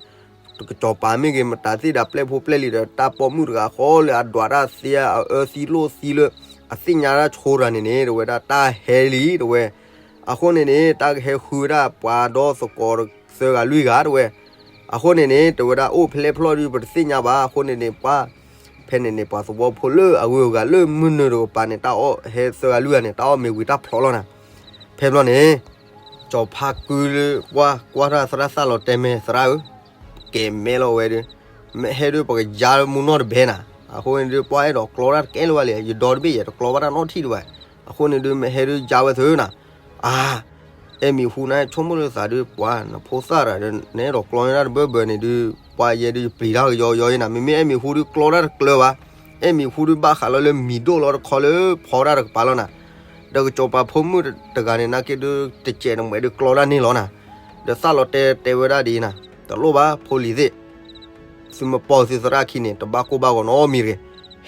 ကစီၤပၤမ့ၢ်ဂ့ၤ မတၤသ့ၣ်ဒီးပျဲၢ်ဖိပျဲၢ်လံၤဒီး တၢ်ပိာ်မုၣ်တဂၤဃီလၢအဒွးတၢ်သ့ အအၢသံလိၣ်သံလၢ အသ့ၣ်ညါတၢ်ဆိရၤန့ၣ်န့ၣ် တဲဝဲဒၣ် တၢ်ဟဲလံ တဲဝဲ အဃိန့ၣ်န့ၣ် တၢ်ကဟဲဃုဝဲဒၣ်ပှၤဒီသကိးသၢဂၤလွံၢ်ဂၤ တဲဝဲ အဃိန့ၣ်န့ၣ် တဲဝဲဒၣ် အိၣ်ဖဲလဲၣ်ဖျီၣ်ဒုး ပတသ့ၣ်ညါဘၣ် အဃိန့ၣ်န့ၣ် ပှၤ ဖဲန့ၣ်န့ၣ် ပှၤသဝီဖိလၢအဂုၤအဂၤလၢမုၢ်နုာ်တကပၤန့ၣ် တၢ်အီၣ်ဟဲသၢဂၤလွံၢ်ဂၤန့ၣ် တၢ်အီၣ်မ့ၤဝံၤတၢ်ဖျိးလီၤနၤ ဖဲဘျီန့ၣ် ကစီၤဖါကုလၢပှၤကွၢ်ထီၣ်သရၣ်သၣ်လီၤတဲာ် မ့ၢ်သရၣ်ဧၢ ကဲမဲလီၤဝဲဒုး မ့ၢ်ဟဲဒုး ပကယါမူနီၢ်တဘဲနၤ အဃိန့ၣ်ဒုး ပှၤအဲၣ်ဒိးကျီတၢ်တကဲလၢၤဘၣ်လံ ယဒီတဘ့ၣ်ယဲ တကျီဘၣ်တၢ်နီတထံၣ်ဒံးဘၣ် အဃိန့ၣ်ဒုး မ့ၢ်ဟဲဒုးယါဝဲသ့နၤ အါ အဲၣ်မံၤဟူန့ၣ် ဆိကမိၣ်လၢသးဒုး ပှၤ နဖိသၣ်တဂၤဒီး နအဲၣ်ဒိးကျီန့ၢ်တၢ်တဘၢဘၢန့ၣ်ဒုး ပှၤယဲဒုးယပျံၤတၢ်ကယီကယီယဲနၤ မ့မ့ၢ်အဲၣ်မံၤဟူဒုးကျီတၢ်တကျၢၤဘၣ် အဲၣ်မံၤဟူဒုးဘၣ်ဃးလီၤလၢမံၤဒိၣ်လီၤတခီလၢဖီဒၣ်တကပၤလီၤနၤ ဒီးကစီၤပၤဖိမုၣ်တဂၤန့ၣ် နာ်က့ဒုးတစဲးတမှဲးဒုးကျီတၢ်န့ၢ်လီၤနၤ ဒီးသၣ်လီၤတဲာ်တဲဝဲဒၣ်ဒ်အံၤနၤ တလိၣ်ဘၣ်ဖိလံၤသ့ၣ် သုမပီသုသရၣ်ခံန့ၣ် တဘၣ်ကိၢ်ဘၣ်ဂီၤနီတမံၤတဂ့ၤ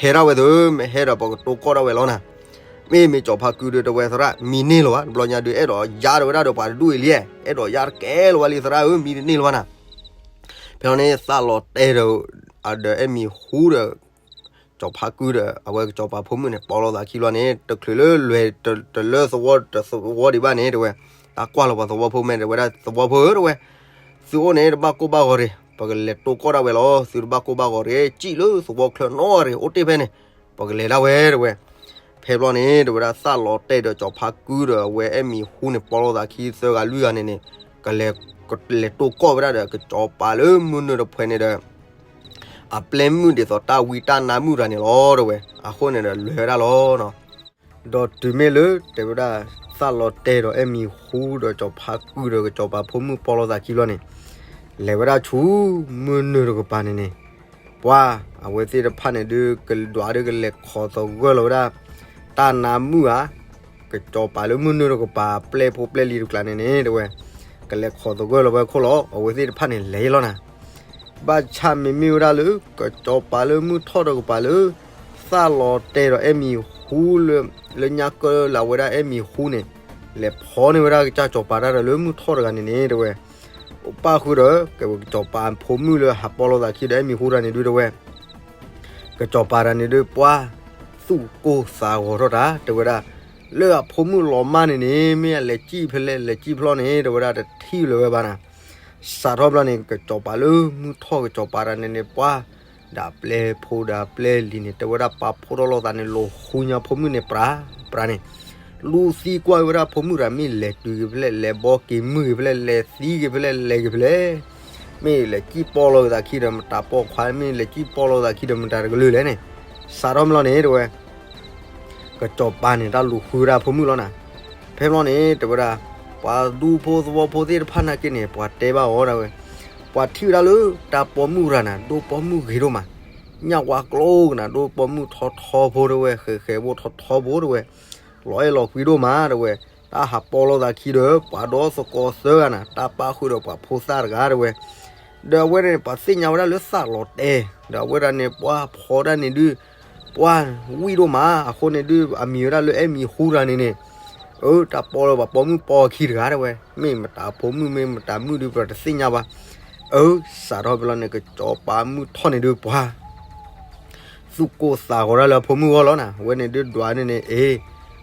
ဟဲထီၣ်ဝဲသ့ မ့ၢ်ဟဲဒီးပကတိၤကီၢ်ဒၣ်ဝဲလီၤနၤ မ့မ့ၢ်ကစီၤဖါကုဒုးတဲဝဲသရၣ် မံၤန့ၢ်လီၤဘၣ် တဘျီညါဒုး အဲၣ်ဒိးယါဒၣ်ဝဲဒၣ်ဒီးပှၤတဒူၣ်အံၤလံ အဲၣ်ဒိးယါတကဲလၢၤဘၣ်လံသရၣ်ဧၢ မံၤတန့ၢ်လၢၤဘၣ်နၤ ဖဲလီၤန့ၣ် သၣ်လီၤတဲာ်ဒီး ဒီးအဲၣ်မံၤဟူဒီး ကစီၤဖါကုဒီး အဝဲကစီၤပၤဖိမုၣ်န့ၣ် ပိာ်လိာ်သးခံဘျီန့ၣ် တချုးလၢလဲၤတလၢသဝီတသဝီဒံးဘၣ်န့ၣ် တဲဝဲ တၢ်ကွၢ်လီၤပှၤသဝီဖိမဲာ် တဲဝဲဒၣ်သဝီဖိဧၢ တဲဝဲ သုအိၣ်န့ၣ် တဘၣ်ကိၢ်ဘၣ်ဂီၤတဂ့ၤ ပကလဲၤတိၤကီၢ်ဒၣ်ဝဲလီၤ သုတဘၣ်ကိၢ်ဘၣ်ဂီၤတဂ့ၤ စံၣ်လၢသဝီချၢနီတဂ့ၤ အိၣ်တ့ၢ်ဖဲန့ၣ် ပကလဲၤဒၣ်ဝဲ တဲဝဲ ဖဲဘျီန့ၣ် တဲဝဲဒၣ်သၣ်လီၤတဲာ်ဒီးကစီၤဖါကုဒီးအဝဲအဲၣ်မံၤဟူန့ၣ် ပိာ်လိာ်သးခံသၢဂၤလွံၢ်ဂၤန့ၣ်န့ၣ် ကလဲၤ ကလဲၤတိၤကီၢ်ဝဲဒၣ်ဒီး ကစီၤပၤလၢမုၢ်နုာ်တဖှဲးန့ၣ်ဒီး အပျဲၢ်မုၣ်ဒ်သိးတၢ်ဝံတၢ်နါမုၣ်တဂၤန့ၣ်လီၤ တဲဝဲ အဃိန့ၣ်ဒီးလဲၤဝဲဒၣ်လီၤ ဒီးတုၤမ့ၢ်လၢတဲဝဲဒၣ် သၣ်လီၤတဲာ်ဒီးအဲၣ်မံၤဟူဒီးကစီၤဖါကုဒီးကစီၤပၤဖိမုၣ်ပိာ်လိာ်သးခံဘျီန့ၣ် လဲၤဝဲဒၣ်ဆူမုၢ်နုာ်တကပၤန့ၣ်န့ၣ် ပှၤ အဝဲသ့ၣ်တဖၣ်န့ၣ်ဒုး ကဒွးဒုးကလဲၤခိးသဂၢၢ်လီၤဝဲဒၣ် တၢ်နါမုၣ်ဧါ ကစီၤပၤလၢမုၢ်နုာ်တကပၤ ပျဲၢ်ဖိပျဲၢ်လံၤတကျါန့ၣ်န့ၣ် တဲဝဲ ကလဲၤခိးသဂၢၢ်လီၤဝဲခိၣ်လီၤ အဝဲသ့ၣ်တဖၣ်န့ၣ်လဲၤလီၤနၤ ဘၣ်ဆၣ်မ့မ့ၢ်ဝဲဒၣ်လၢ ကစီၤပၤလၢမုၢ်ထီၣ်တကပၤလၢ သၣ်လီၤတဲာ်ဒီးအဲၣ်မံၤဟူလၢ လၢညါကၢလၢအဝဲဒၣ်အဲၣ်မံၤဟူန့ၣ် လဲၤဖီန့ၢ်ဝဲဒၣ်ကစၢ်စီၤပၤတၢ်ဒီးလၢမုၢ်ထီၣ်တဂၤန့ၣ်န့ၣ် တဲဝဲ ပၣ်ဃုာ်ဒီး ကစီၤပၤဖိမုၣ်လၢဟးပိာ်လိာ်သးခံဒီးအဲၣ်မံၤဟူတဂၤန့ၣ်ဒုး တဲဝဲ ကစီၤပၤတဂၤန့ၣ်ဒုး ပှၤ သူၣ်ကိၢ်သးဂီၤထီၣ်တၢ် တဲဝဲဒၣ် လၢအဖိမုၣ်လီၤမၢ်န့ၣ်န့ၣ် မ့ၢ်အလဲၤစံၣ်ဖဲလဲၣ် လဲၤစံၣ်ဖျီၣ်န့ၣ် တဲဝဲဒၣ် တထံၣ်လၢၤဝဲဘၣ်နၤ စးထီၣ်ဘျီန့ၣ် ကစီၤပၤလၢမုၢ်ထီၣ်ကစီၤပၤတဂၤန့ၣ်န့ၣ် ပှၤ ဒီးပျဲၢ်ဖိဒီးပျဲၢ်လံၤန့ၣ် တဲဝဲဒၣ်ပာ်ဖှိၣ်ထီၣ်လိာ်သးန့ၣ် လိာ်ဃူညါဖိမုၣ်န့ၣ် ပြး ပြးန့ၣ် လူသံကွၢ်ဝဲဒၣ်ဖိမုၣ်တဂၤ မ့ၢ်လဲၤတုၤက့ၤဖဲလဲၣ် လဲၤဘီက့ၤမုၢ်က့ၤဖဲလဲၣ် လဲၤသံက့ၤဖဲလဲၣ် လဲၤက့ၤဖဲလဲၣ် မ့ၢ်လဲၤစံၣ်ပိာ်လိာ်သးခံဒီးမတၤပိာ်ခွါ မ့ၢ်လဲၤစံၣ်ပိာ်လိာ်သးခံဒီးမတၤတကလုာ်လဲၣ်န့ၣ် စးထီၣ်ဘျီန့ၣ် တဲဝဲ ကစီၤပၤန့ၣ် တၢ်လူၤဃုဝဲဒၣ်ဖိမုၣ်လီၤနၤ. ဖဲဘျီန့ၣ် တဲဝဲဒၣ် ပှၤဒူဖိသဝီဖိသ့ၣ်တဖၣ်နာ်က့န့ၣ် ပှၤတဲဘၣ်အီၤဒၣ်ဝဲ, ပှၤထံၣ်ဝဲဒၣ်လၢတၢ်ပိာ်မုၣ်ရၤနၤ ဒိၣ်ပိာ်မုၣ်ဂ့ၤဒိၣ်မး, ညၣ်ဝါကျိကနၤ ဒိၣ်ပိာ်မုၣ်ထီထီဖိတဝဲ, ဃဲးဃဲးဖိထီထီဖိတဝဲ, လီၤအဲၣ်လီၤကွံဒိၣ်မးတဝဲ, တၢ်ဟးပိာ်လိာ်သးခံဒီး ပှၤဒီသကိးသၢဂၤနၤ တၢ်ပၣ်ဃုာ်ဒီးပှၤဖိသၣ်တဂၤတဝဲ, ဒီးအဝဲန့ၣ် ပှၤသ့ၣ်ညါဝဲဒၣ်လၢသၣ်လီၤတဲာ်, ဒီးအဝဲဒၣ်န့ၣ်ပှၤဖီဒၣ်န့ၣ်ဒုး ပှၤဝံၣ်ဒိၣ်မး, အဃိန့ၣ်ဒုး အမံၤဝဲဒၣ်လၢအဲၣ်မံၤဟူတဂၤန့ၣ်န့ၣ်, အၢ တၢ်ပိာ်လၢပှၤပိာ်မုၣ်ပိာ်အခံတဂၤတဝဲ, မ့ၢ်မတၤဖိမုၣ်မ့ၢ်မတၤမုၣ်ဒုး ပတသ့ၣ်ညါဘၣ်, အၢ စးထီၣ်ဖဲလီၤန့ၣ် ကစီၤပၤမုၢ်ထီၣ်န့ၣ်ဒုးပှၤ သူၣ်ကိၢ်သးဂီၤဒၣ်လၢအဖိမုၣ်ဂီၢ်လီၤနၤ, အဝဲန့ၣ်ဒုးဒွးန့ၣ်န့ၣ် အ့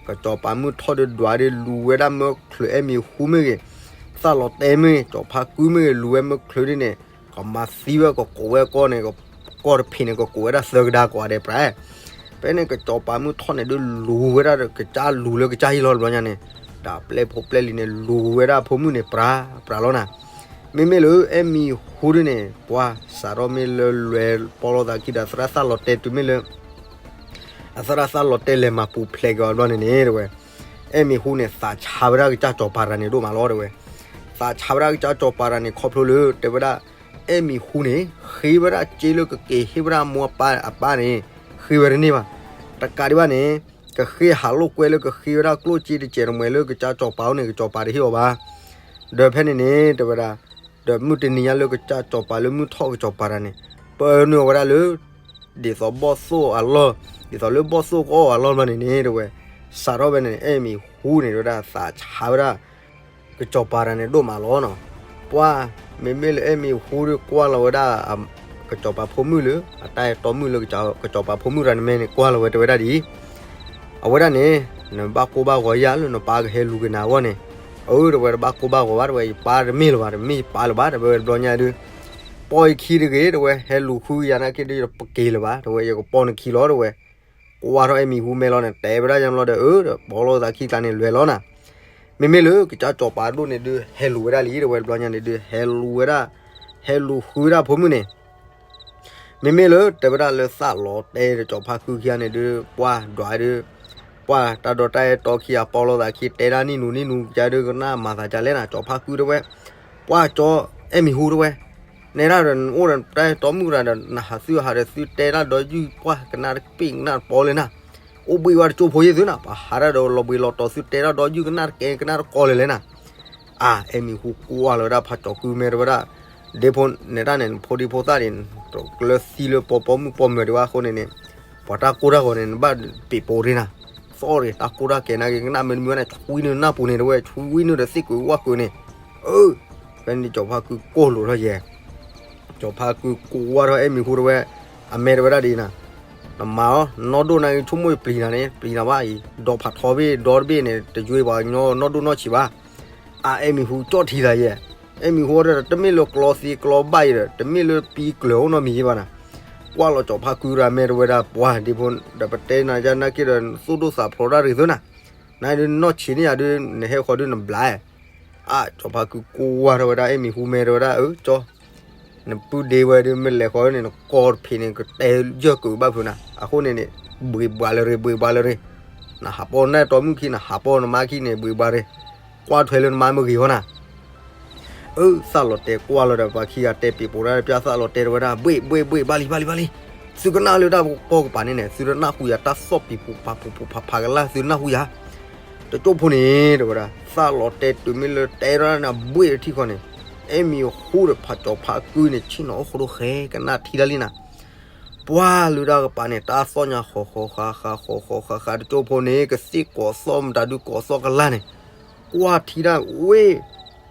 ကစီၤပၤမုၢ်ထီၣ်ဒုးဒွးဒုးလူၤဝဲဒၣ်မၢချုးအဲၣ်မံၤဟူမ့ၢ်ဂ့ၤ, သၣ်လီၤတဲာ်မ့ၢ်ဂ့ၤ, စီၤဖါကုမ့ၢ်ဂ့ၤ လူၤဝဲမၢချုးဒ်န့ၣ်, ကမၤသံဝဲကကိးဝဲကီၢ်န့ၣ်, ကီၢ်တဖံးန့ၣ် ကကိးဝဲဒၣ်သၢကဒါကိးဂၤဒဲးပြး, ဖဲန့ၣ်ကစီၤပၤမုၢ်ထီၣ်န့ၣ်ဒုးလူၤဝဲဒၣ်ကစၢ်လူၤလၢကစၢ်ဟံၣ်လီၤတဘျီညါန့ၣ်, တၢ်ပျဲၢ်ဖိပျဲၢ်လံၤန့ၣ် လူၤဝဲဒၣ်အဖိမုၣ်န့ၣ် ပြးပြးလီၤနၤ, မ့မ့ၢ်လၢအဲၣ်မံၤဟူဒ်န့ၣ် ပှၤစးထီၣ်မ့ၢ်လၢလဲၤပိာ်လိာ်သးခံဒီးသရၣ်သၣ်လီၤတဲာ်တုၤမ့ၢ်လၢ အသရၣ်သၣ်လီၤတဲာ်လဲၤမၤပူၤဖျဲးက့ၤအီၤတဘျီန့ၣ်န့ၣ်တဝဲ, အဲၣ်မံၤဟူန့ၣ် သးဆါဝဲဒၣ်ကစၢ်စီၤပၤတဂၤန့ၣ်ဒိၣ်မးလီၤတဝဲ, သးဆါဝဲဒၣ်ကစၢ်စီၤပၤတဂၤန့ၣ် ခီဖျိလၢတဲဝဲဒၣ် အဲၣ်မံၤဟူန့ၣ် ဃ့ဝဲဒၣ်စ့လၢကက့ၤဟ့ၣ်ဝဲဒၣ်မိၢ်အပၢ်အပၢ်န့ၣ် ဃ့ဝဲတန့ၢ်ဘၣ်, တကးဒံးဘၣ်န့ၣ် ကဃ့ဟးလိာ်ကွဲလၢကဃ့ဝဲဒၣ်ကျိၣ်စ့တစဲးတမှဲၤလၢကစၢ်စီၤပၤအိၣ်န့ၣ် ကစီၤပၤတဟ့ၣ်အီၤဘၣ်, ဒီးဖဲန့ၣ်န့ၣ် တဲဝဲဒၣ် ဒီးမုၢ်တနံၤညါလၢကစၢ်စီၤပၤလၢမုၢ်ထီၣ်ကစီၤပၤတဂၤန့ၣ် ပၢနုာ်အီၤဝဲဒၣ်လၢ ဒ်သိးဘီၣ်သိၣ်အလီၢ်, ဒ်သိးလၢဘီၣ်သိၣ်ကအီၣ်အလီၢ်ဘျီန့ၣ်န့ၣ်တဝဲ, စးထီၣ်ဖဲန့ၣ် အဲၣ်မံၤဟူန့ၣ် တဲဝဲဒၣ်သးဆါဝဲဒၣ် ကစီၤပၤတဂၤန့ၣ်ဒိၣ်မးလီၤနီၤ, ပှၤ မ့မ့ၢ်လၢအဲၣ်မံၤဟူဒီးကွၢ်လီၤဝဲဒၣ် ကစီၤပၤဖိမုၣ်လၢ အတၢ်အဲၣ်တီမုၣ်လၢကစီၤပၤဖိမုၣ်တဂၤန့ၣ်မ့ၢ်န့ၣ် ကွၢ်လီၤဝဲတဲဝဲဒၣ်ဒ်အံၤ, အဝဲဒၣ်န့ၣ် နဘၣ်ကိၢ်ဘၣ်ဂီၤယၤလၢနပၢ်ကဟဲလူၤက့ၤနၤအဂီၢ်န့ၣ်, အၢ တဝဲတဘၣ်ကိၢ်ဘၣ်ဂီၤဘၣ် တဝဲယပၢ်တမ့ၢ်လၢၤဘၣ် တမ့ၢ်ယပၢ်လၢၤဘၣ် တဝဲတဘျီညါဒုး ပိာ်ယခံတဂ့ၤ တဝဲ ဟဲလူၤဃုယၤနာ်က့ဒီးယပက့ၤလၢၤဘၣ် တဝဲယကပိာ်နခံလီၤ တဝဲ ကွၢ်ထီၣ်အဲၣ်မံၤဟူမဲလီၤန့ၣ် တဲဝဲဒၣ်ယါဘျီဒီး အၢ ဒီးပိာ်လိာ်သးခံကျါန့ၣ်လွဲၤလီၤနၤ, မ့မ့ၢ်လၢကစၢ်စီၤပၤဒိၣ်န့ၣ်ဒုး ဟဲလူၤဝဲဒၣ်လံ တဝဲတဘျီညါန့ၣ်ဒုး ဟဲလူၤဝဲဒၣ် ဟဲလူၤဃုဝဲဒၣ်ဖိမုၣ်န့ၣ် မ့မ့ၢ်လၢတဲဝဲဒၣ်လၢသးလီၤတဲာ်ဒီးစီၤဖါကုခံဂၤန့ၣ်ဒုး ပှၤဒွးဒုး ပှၤတၢ်ဒီးတၢ်အဲၣ်တီခံဂၤ ပိာ်လိာ်သးခံ တဲဒၣ်နံၣ်နူနံၣ်နူ ကဒုးကနၣ်မၤသးဒ်လဲၣ်နၤ စီၤဖါကုတဝဲ ပှၤကၠီ အဲၣ်မံၤဟူတဝဲ နဲဒၣ်ဒီးနအိၣ်ဒီးတၢ်အဲၣ်တီမုၣ်ရၤဒီး နဟးသုဟးဒီးသုတဲဒၣ်ဒီးယုၢ်ပှၢ်ကနၣ်တပ့ၢ်ကနၣ်တပီလၢနၤ အိၣ်ဘှံးဝဲတကၠိဖိယဲၢ်သုနၤ ပှၤဟးဒၣ်ဒီးလီၤဘှံးလီၤတီၤသုတဲဒၣ်ဒီးယုၢ်ကနၣ်တကဲကနၣ်တကီလၢၤလဲၣ်နၤ အါ အဲၣ်မံၤဟူကွၢ်လီၤဝဲဒၣ်ဖးကၠီၤကုမဲတဝဲဒၣ် ဒ့ဖိနဲဒၣ်န့ၣ် နဖိဒံဖိသၣ်ဒံး လၢသံလၢပီပိာ်မုၣ်ပိာ်မၢၤဒံးဝဲအဃိန့ၣ်န့ၣ် ပှၤတၢ်ကိၢ်တၢ်ဂီၤန့ၣ် နဘၣ်ပ့ၤပိာ်ရ့နၤ သီၣ်ရ့ တၢ်ကိၢ်တၢ်ဂီၤနာ်က့ ကနၣ်မ့ၢ်တမံၤဝဲန့ၣ် ဆွံနုာ်နၢ်ပူၤန့ၣ်တဝဲ ဆွံနုာ်ဒီးသ့ၣ်ကွံာ်ဝၣ်ကွံာ်န့ၣ် အၢ ဖဲန့ၣ်စီၤဖါကုကိၢ်လိာ်ထီၣ်ယဲၢ် စီၤဖါကုကိၢ်ဝါထီၣ်အဲၣ်မံၤဟူတဝဲ အမဲတဝဲဒၣ်ဒ်နၤ နမၤအီၤ နီၢ်ဒိၣ်နာ်က့ ဆိကမိၣ်ယပျံၤနၤန့ၣ် ပျံၤနၤဘၣ်အံၤ ဒီဖးထီဘ့ၣ်ဒီတဘ့ၣ်န့ၣ် တယွ့ပှၤကညီနီၢ်ဒိၣ်နီၢ်ဆံးဘၣ် အါ အဲၣ်မံၤဟူကၠီၣ်ထံသးယဲၢ် အဲၣ်မံၤဟူဒီး တမ့ၢ်လၢကျီသံကျီဘၣ်အံၤဒီး တမ့ၢ်လၢပံကျၢၤအိၣ်နီတမံၤယဲၢ်ဘၣ်နၤ ကွၢ်လီၤစီၤဖါကုရၤမဲတဝဲဒၣ် ပှၤဒ့ဖိ ဒီးပတဲနၤယါနာ်က့ဒီး သူၣ်ဒိၣ်သးဖျိးတၢ်ရ့ၣ်သုနၤ နဒုးနီၢ်ဆံးန့ၢ်ယၤဒုး နဟဲဃီၤဒုးနဘျါ အါ စီၤဖါကုကိၢ်ဝါထီၣ်ဝဲဒၣ် အဲၣ်မံၤဟူမဲတဝဲဒၣ် အၢ ကၠီ နပုၢ်ဒ့ဝဲဒုး မ့ၢ်လဲၤဃီၤန့ၣ် နကီၢ်တဖံးန့ၣ် ကတဲယၢၢ်ကုာ်ဘၣ်ဖုးနၤ အဃိန့ၣ်န့ၣ် ဘှံးဘှးလၢရ့ၣ် ဘှံးဘှးလၢရ့ၣ် နဟးပိာ်နတီမုၣ်ခံ နဟးပိာ်နမါခံန့ၣ် ဘှံးဘှးရ့ၣ် ကွၢ်ထွဲလၢနမါမ့ၢ်ဂ့ၤအီၤနၤ အၢ သၣ်လီၤတဲာ်ကွၢ်လီၤဒီး ပှၤခံဂၤတဲပ့ၤပိာ်တၢ် ပျၢ်သၣ်လီၤတဲာ်တဝဲဒၣ် ဘှ့ၣ်ဘှ့ၣ်ဘှ့ၣ် ဘၣ်လံ ဘၣ်လံ ဘၣ်လံ သုကနၣ်လၢတၢ်ကပီၤကပၤန့ၣ်န့ၣ် သုတနၢ်ဟူယၤ တၢ်သီၣ်ပံၤပူၤဖးပူၤဖးဖးကလၢ် သုနၢ်ဟူယၤ တကၠိၢ်ဖိန့ၣ် တဲဝဲဒၣ် သၣ်လီၤတဲာ်တုၤမ့ၢ်လၢတဲဒၣ်န့ၣ် ဘှ့ၣ်တထံၣ်ဃီန့ၣ် အဲၣ်မံၤဟူဒီးဖးကၠီၤဖါကုန့ၣ် ဆ့ၣ်နီၤအိၣ်ဃိဒိၣ်ဃဲ ကနၣ်ထံတၢ်လံနၤ ပှၤလုၢ်တၢ်ကပၤန့ၣ် တၢ်သီၣ်ညါဃီဃီဃါဃါဃီဃီဃါဃါ တကၠိၢ်ဖိန့ၣ် ကသ့ၣ်ကိးသီၣ်မတၤဒုးကိးသီၣ်ကလၢ်န့ၣ် ကွၢ်ထံတၢ်ဝ့ၢ်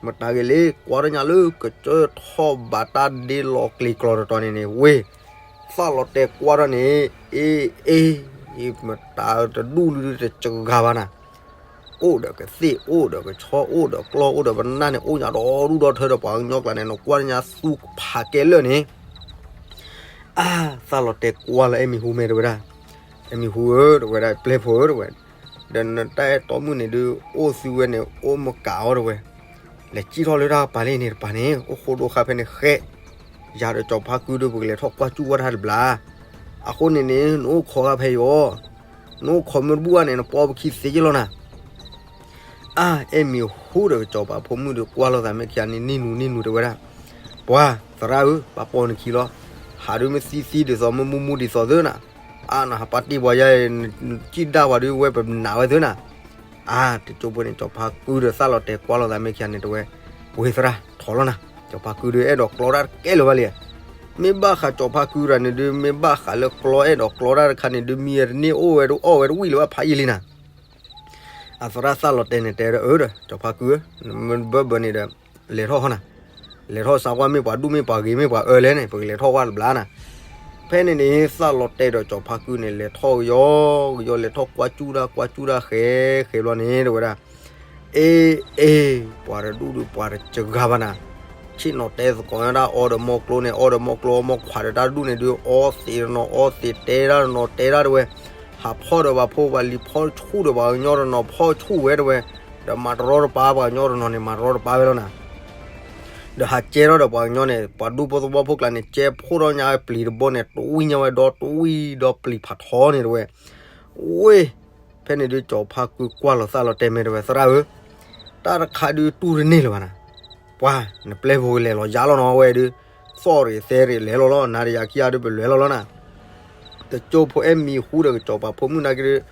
မတၤဂ့ၤလၢ ကွၢ်တၢ်ညါလၢကစၢၢ်ထီၣ်ဘးတၢ်ဒ့လီၤကျံၤကျီၤတတီၤန့ၣ်န့ၣ် ဝ့ၢ် သၣ်လီၤတဲာ်ကွၢ်ထီၣ်န့ၣ် အ့ အ့ မတၤတဒူၣ်လုၢ်တစှၤဘၣ်နၤ အိၣ်ဒီးကသ့ၣ် အိၣ်ဒီးကဆီ အိၣ်ဒီးကျီၢ် အိၣ်ဒီးပနၢ်န့ၣ် အိၣ်ညါဒီဒူၣ်ဒီထၢဒီးပှၤကညီကျါန့ၣ် နကွၢ်တၢ်ညါသူဖးကဲလၢာ်န့ၣ် အါ သၣ်လီၤတဲာ်ကွၢ်လၢအဲၣ်မံၤဟူမဲတဝဲဒၣ် အဲၣ်မံၤဟူဧၢ တဝဲဒၣ် ပျဲၢ်ဖိဧၢ တဝဲ ဒီးနတၢ်အဲၣ်တီမုၣ်န့ၣ်ဒုး အိၣ်သုဝဲန့ၣ် အိၣ်မကးအီၤတဝဲ လဲၤစံၣ်ထီၣ်လၢတၢ်ကပၤလံန့ၣ်တပၤန့ၣ် အိၣ်ဃိဒိၣ်ဃါဖဲန့ၣ်ဃဲ ယၤဒီးစီၤဖါကုဒီး ပကလဲၤထီၣ်ကွၢ်စူၣ်ဝဲတၢ်တဘျီ အဃိန့ၣ်န့ၣ် နအိၣ်ခိးဂၤဖဲအံၤအီၤ နအိၣ်ခိးမ့ၢ်တဘူၣ်ဘၣ်န့ၣ် နပိာ်ပခံသ့က့လီၤနၤ အါ အဲၣ်မံၤဟူဒီးကစီၤပၤဖိမုၣ်ဒီး ကွၢ်လိာ်သးမဲာ်ခံဂၤန့ၣ် နံၣ်နူနံၣ်နူတဝဲဒၣ် ပှၤသရၣ်ဧၢ, ဘၣ်ပိာ်နခံလီၤ. ဟးဒုးမ့ၢ်သံသံဒ်သိး မ့ၢ်မူမူဒ်သိးသုနၤ, အါ နဟးပာ်တ့ၢ်ပှၤယဲ, နစံၣ်ဒၣ်ပှၤဒုး ဝဲပနာ်ဝဲသုနၤ. အါ တကၠိဖိန့ၣ် စီၤဖါကုဒီးသၣ်လီၤတဲာ်ကွၢ်လိာ်သးမ့ၢ်ခံဂၤန့ၣ် တဲဝဲ, ဝ့သရၣ် ထီၣ်လီၤနၤ, စီၤဖါကုဒီးအဲၣ်ဒိးကျီတၢ်တကဲလၢၤဘၣ်လံ. မ့ၢ်ဘၣ်ဃးစီၤဖါကုတဂၤန့ၣ်ဒုး မ့ၢ်ဘၣ်ဃးလၢကျီအဲၣ်ဒိးကျီတၢ်တခါန့ၣ်ဒုး မံအတန့ၢ်အိၣ်ဝဲတအီၣ်ဝဲတဝံၣ်လၢၤဘၣ်ဖးယံာ်လံနၤ. အသရၣ်သၣ်လီၤတဲာ်န့ၣ် တဲဒီးအၢဒီး စီၤဖါကုဧၢ, နမ့ၢ်ဘၢဘၢန့ၣ်ဒီး လဲၤထီၣ်ဃီနၤ, လဲၤထီၣ်စးကွၢ်မ့ၢ်ပှၤဒူၣ်မ့ၢ်ပှၤဂ့ၤမ့ၢ်ပှၤအၢလဲၣ်န့ၣ် ပကလဲၤထီၣ်ဝဲတဘျီနၤ. ဖဲန့ၣ်န့ၣ် သၣ်လီၤတဲာ်ဒီးစီၤဖါကုန့ၣ် လဲၤထီၣ်ကယီကယီ လဲၤထီၣ်ကွၢ်ကၠူၣ်တၢ်ကွၢ်ကၠူၣ်တၢ်ဃဲဃဲဘျီန့ၣ် တဲဝဲဒၣ် အ့ အ့ ပှၤတဒူၣ်ဒုးပှၤတစှၤဘၣ်နၤ, ဆ့ၣ်နီၤတဲသကိးညါတၢ်အီဒီးမိၢ်ကျိန့ၣ် အီဒီးမိၢ်ကျိအီမိၢ်ခွါဒီးတၢ်တဒူၣ်န့ၣ်ဒုး အီသံးတနီၤ အီသံးတဲတၢ်တနီၤတဲတၢ်တဲဝဲ, ဟးဖီၣ်ဒီးပှၤဖိပှၤလံၤ ဖီၣ်ဆူၣ်ဒီးပှၤကညီတနီၤ ဖီၣ်ဆူၣ်ဝဲတဲဝဲ, ဒီးမၤတရီတပါပှၤကညီတနီၤန့ၣ် မၤတရီတပါဝဲလီၤနၤ. ဒီးဟးကဲထီၣ်ဒီးပှၤကညီန့ၣ် ပှၤဒူဖိသဝီဖိကျါန့ၣ် ကဲဖှိၣ်ထီၣ်ညါဝဲပျံၤတဘိန့ၣ် တဝံၣ်ညါဝဲဒီတဝံၣ်ဒီးပျံၤဖးထီန့ၣ်တဲဝဲ, ဝ့ၢ် ဖဲန့ၣ်ဒုး စီၤဖါကုကွၢ်လီၤသၣ်လီၤတဲာ်မ့ၢ်တဲဝဲ သရၣ်ဧၢ, တၢ်တခါဒုးတူၢ်တန့ၢ်လၢၤဘၣ်နၤ, ပှၤ နပျဲၢ်ဖိကလဲၤလီၤယါလီၤနီၤဝဲဒုး, သီၣ်ရ့ၣ်သဲရ့ၣ်လဲၤလီၤလီၤ နၤဒီးယၤခံဂၤဒုးပလဲၤလီၤလီၤနၤ. တကၠိဖိအဲၣ်မံၤဟူဒီးကစီၤပၤဖိမုၣ်နာ်က့ဒုး,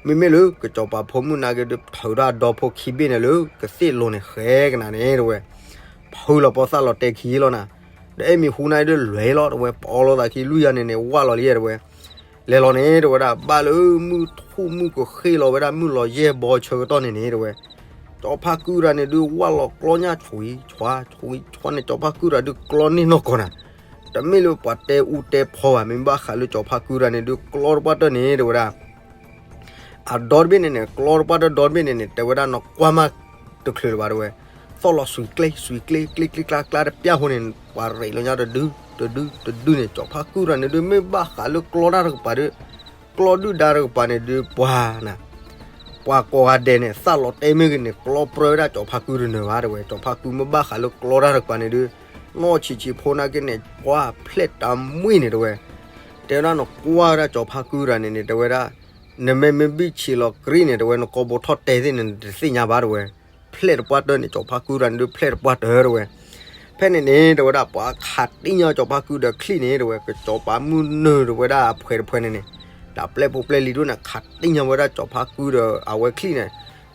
မ့မ့ၢ်လၢကစီၤပၤဖိမုၣ်နာ်က့ဒုး ထုးထီၣ်အဒီဖိခံဘ့ၣ်န့ၣ်လၢ ကသ့ၣ်လိၤန့ၣ်ဃဲကနၤန့ၣ်တဲဝဲ, ဖုလီၤပီသၣ်လီၤတဲာ်ခံလီၤနၤ. ဒီးအဲၣ်မံၤဟူနာ်က့ဒုးလဲၤလီၤတဲဝဲ, ပအီလီၤသးခံလွံၢ်ယၤန့ၣ်န့ၣ် ဝၢ်လီၤလံတဲဝဲ, လဲၤလီၤန့ၣ်တဲဝဲဒၣ် ဘၣ်လၢမုၢ်ထူၣ်မုၢ်ကဃ့ၢ်လီၤဝဲဒၣ်မုၢ်လီၤယဲၢ်ဘီဆၢကတီၢ်န့ၣ်န့ၣ်တဲဝဲ, စီၤဖါကုတဂၤန့ၣ်ဒုး ဝၢ်လီၤကျီညၣ်ဆွံဆွါ ဆွံဆွါန့ၣ် စီၤဖါကုတဂၤဒုးကျီန့ၢ်နီၢ်ကီၢ်နၤ. တမ့ၢ်လၢပှၤတဲအူတဲဖီဘၣ် မ့ၢ်ဘၣ်ဃးလၢစီၤဖါကုတဂၤန့ၣ်ဒုး ကျီတပှၢ်တၢၢ်န့ၣ်တဲဝဲဒၣ် အဒီတဘ့ၣ်န့ၣ်န့ၣ် ကျီတပှၢ်တၢၢ်ဒီတဘ့ၣ်န့ၣ်န့ၣ် တဲဝဲဒၣ်နကွၢ်မးတချုးလၢၤဘၣ်တဲဝဲ, သီၣ်လီၤစွံၤကျ့ စွံၤကျ့ ကျ့ကျ့ကျါကျါတပျၢ်ဖိန့ၣ် ပှၤရ့းလီၤညါတဒု တဒု တဒုန့ၣ် စီၤဖါကုတဂၤန့ၣ်ဒုး မ့ၢ်ဘၣ်ဃးလၢကျီတၢ်တကပၤဒုး, ကျီဒုၣ်ဒါတကပၤန့ၣ်ဒုး ပှၤနၤ ပှၤကိးဂၤဒဲးန့ၣ် သၣ်လီၤတဲာ်မ့ၢ်ဂ့ၤန့ၣ် ကျီပြၢဝဲဒၣ်စီၤဖါကုတနၢၤဘၣ်တဲဝဲ, စီၤဖါကုမ့ၢ်ဘၣ်ဃးလၢကျီတၢ်တကပၤန့ၣ်ဒုး, နီၢ်ဆံးဆံးဖိနာ်က့န့ၣ် ပှၤဖျဲၣ်တၢ်မှံန့ၣ်တဲဝဲ, တဲဝဲဒၣ်နကွၢ်ဝဲဒၣ်စီၤဖါကုတဂၤန့ၣ်န့ၣ် တဲဝဲဒၣ် နမ့ၢ်မ့ၢ်ဘံၣ်ဆံးလီၤကရံၣ်န့ၣ် တဲဝဲ နကိာ်ဘိထီၣ်တဲသ့ၣ်န့ၣ် နတသ့ၣ်ညါဘၣ်တဲဝဲ, ဖျဲၣ်တပှၢ်တၢၢ်န့ၣ် စီၤဖါကုတဂၤန့ၣ်ဒုး ဖျဲၣ်တပှၢ်တၢၢ်တဲဝဲ. ဖဲန့ၣ်န့ၣ် တဲဝဲဒၣ် ပှၤခးတံၢ်ညါစီၤဖါကုဒီးချံၣ်န့ၣ် တဲဝဲ ကစီၤပၤမုၢ်နုာ်ဒီးဝဲဒၣ်အဖှဲးတဖှဲးန့ၣ်န့ၣ်, ဒီးပျဲၢ်ဖိပျဲၢ်လံၤဒိၣ်န့ၣ် ခးတံၢ်ညါဝဲဒၣ်စီၤဖါကုဒီးအဝဲချံၣ်န့ၣ်,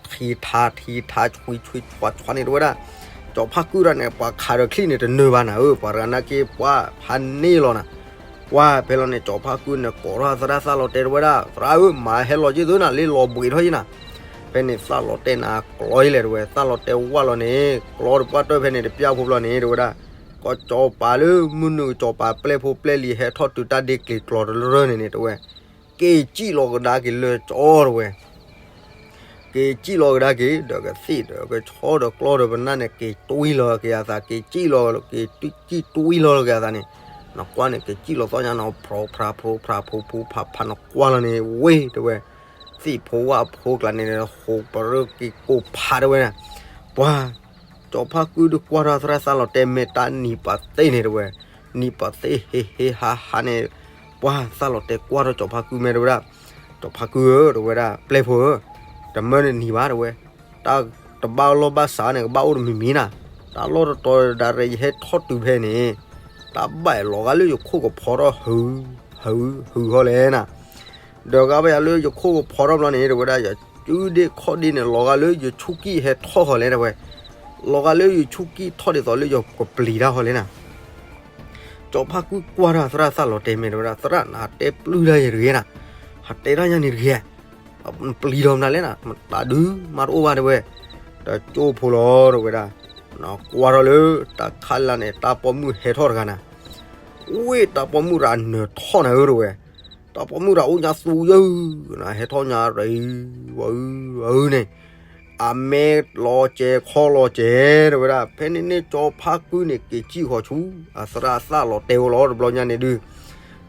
ထံထါထံထါဆွံဆွံဆွါဆွါန့ၣ် တဲဝဲဒၣ်, စီၤဖါကုတဂၤန့ၣ် ပှၤခးဒီးချံၣ်န့ၣ် တနၢၤဘၣ်နၤဧၢ, ပှၤတဂၤနာ်က့ ပှၤဖးန့ၢ်လီၤနၤ. ပှၤဖဲလီၤန့ၣ် စီၤဖါကုန့ၣ် ကိးထီၣ်သရၣ်သၣ်လီၤတဲာ် တဲဝဲဒၣ် သရၣ်ဧၢ, မၤဟဲလီၤက့ၢ်သုနၤ, လ့လီၤဘှံးထီၣ်က့ၢ်နၤ. ဖဲန့ၣ်သၣ်လီၤတဲာ်န့ၣ် ကျီလံ တဲဝဲ, သၣ်လီၤတဲာ်ဝၢ်လီၤန့ၣ် ကျီတပှၢ်တၢၢ်ဖဲန့ၣ် တပျၢ်ဖိဘျီန့ၣ် တဲဝဲဒၣ်, ကစီၤပၤလၢမုၢ်နုာ် ကစီၤပၤပျဲၢ်ဖိပျဲၢ်လံၤ ဟဲထီၣ်တုၤတၢ်ဒ့ကျ့ၤကျီတရၢန့ၣ်န့ၣ် တဲဝဲ, က့ၤစံၣ်လီၤကဒါက့ၤလၢကၠီ တဲဝဲ က့ၤစံၣ်လီၤကဒါက့ၤ ဒီးကသ့ၣ်ဒီးကဆီဒီးကျီဒီးပနၢ်န့ၣ် က့ၤတွံၢ်လီၤက့ၤအသး, က့ၤစံၣ်လီၤ က့ၤစံၣ်တွံၢ်လီၤက့ၤအသးန့ၣ်, နကွၢ်န့ၣ် က့ၤစံၣ်လီၤသီၣ်ညါနီၤ ဖြိဖြါဖြိဖြါ ဖိဖိဖးဖး နကွၢ်လီၤန့ၣ် ဝ့ၢ် တဲဝဲ, သ့ၣ်ဖိဝၣ်ဖိကျါန့ၣ် ဟူးပရၢက့ၤကိးဖး တဲဝဲ, ပှၤ စီၤဖါကုဒုးကွၢ်ထီၣ်သရၣ်သၣ်လီၤတဲာ် မ့ၢ်တၢ်နံၤပာ်သ့ၣ်န့ၣ် တဲဝဲ, နံၤပာ်သ့ၣ်ဟ့ဟ့ဟးဟးန့ၣ်, ပှၤသၣ်လီၤတဲာ်ကွၢ်ထီၣ်စီၤဖါကုမ့ၢ် တဲဝဲဒၣ်, စီၤဖါကုဧၢ တဲဝဲဒၣ် ပျဲၢ်ဖိဧၢ, တမၢနနံၤဘၣ် တဲဝဲ, တၢ်တဘၣ်လီၢ်ဘၣ်စးန့ၣ် ကဘၣ်အိၣ်တမံၤမံၤနၤ, တၢ်လီၢ်တတီၤဒၣ်ရဲၣ် ယဟဲထီၣ်တုၤဖဲန့ၣ်, တၢ်ဘၣ်လီၤဂာ်လၢယခိၣ်ကဖီထီၣ် ဟု ဟု ဟုဟီလဲၣ်နၤ ဒီးဂၤဘၣ်ယၤလၢယခိၣ်ကဖီထီၣ်ဘျီန့ၣ် တဲဝဲဒၣ် ယစုဒ့ၣ်ခီၣ်ဒ့ၣ်န့ၣ် လီၤဂာ်လၢယဆူၣ်ကံၣ်ဟဲထီၣ်ဃီလဲၣ် တဲဝဲ, လီၤဂာ်လၢယဆူၣ်ကံၣ်ထီၣ်ဒ်သိးလၢယကပျံၤတၢ်ဃီလဲၣ်နၤ. စီၤဖါကုကွၢ်တၢ်သရၣ်သၣ်လီၤတဲာ်မ့ၢ် တဲဝဲဒၣ် သရၣ် နဟးတဲပျုၢ်တၢ်ယၤတဂ့ၤနၤ, ဟးတဲတၢ်ယၤန့ၣ်တဂ့ၤ, ပျံၤထီၣ်မနုၤလဲၣ်နၤ, မတၤဒုးမးတအိၣ်ဘၣ် တဲဝဲ, တကၠိဖိလီၤ တဲဝဲဒၣ်, နကွၢ်ထီၣ်လၢတၢ်ခါလၢ်န့ၣ် တၢ်ပိာ်မုၣ်ဟဲထီၣ်တဂၤနၤ ဝ့ၢ်တၢ်ပိာ်မုၣ်တဂၤနၢၤထီၣ်နၤဧၢ တဲဝဲ, တၢ်ပိာ်မုၣ်တဂၤအိၣ်ညါသူယုၢ်, ဟဲထီၣ်ညါရံ ဝဲအု ဝဲအုန့ၣ်, အမဲာ်လီၤစဲၤခီလီၤစဲၤ တဲဝဲဒၣ်, ဖဲန့ၣ်န့ၣ် စီၤဖါကုန့ၣ် က့ၤစံၣ်ဃီၤဆူ အသရၣ်သၣ်လီၤတဲာ်အိၣ်လီၤ တဘျီညါန့ၣ်ဒုး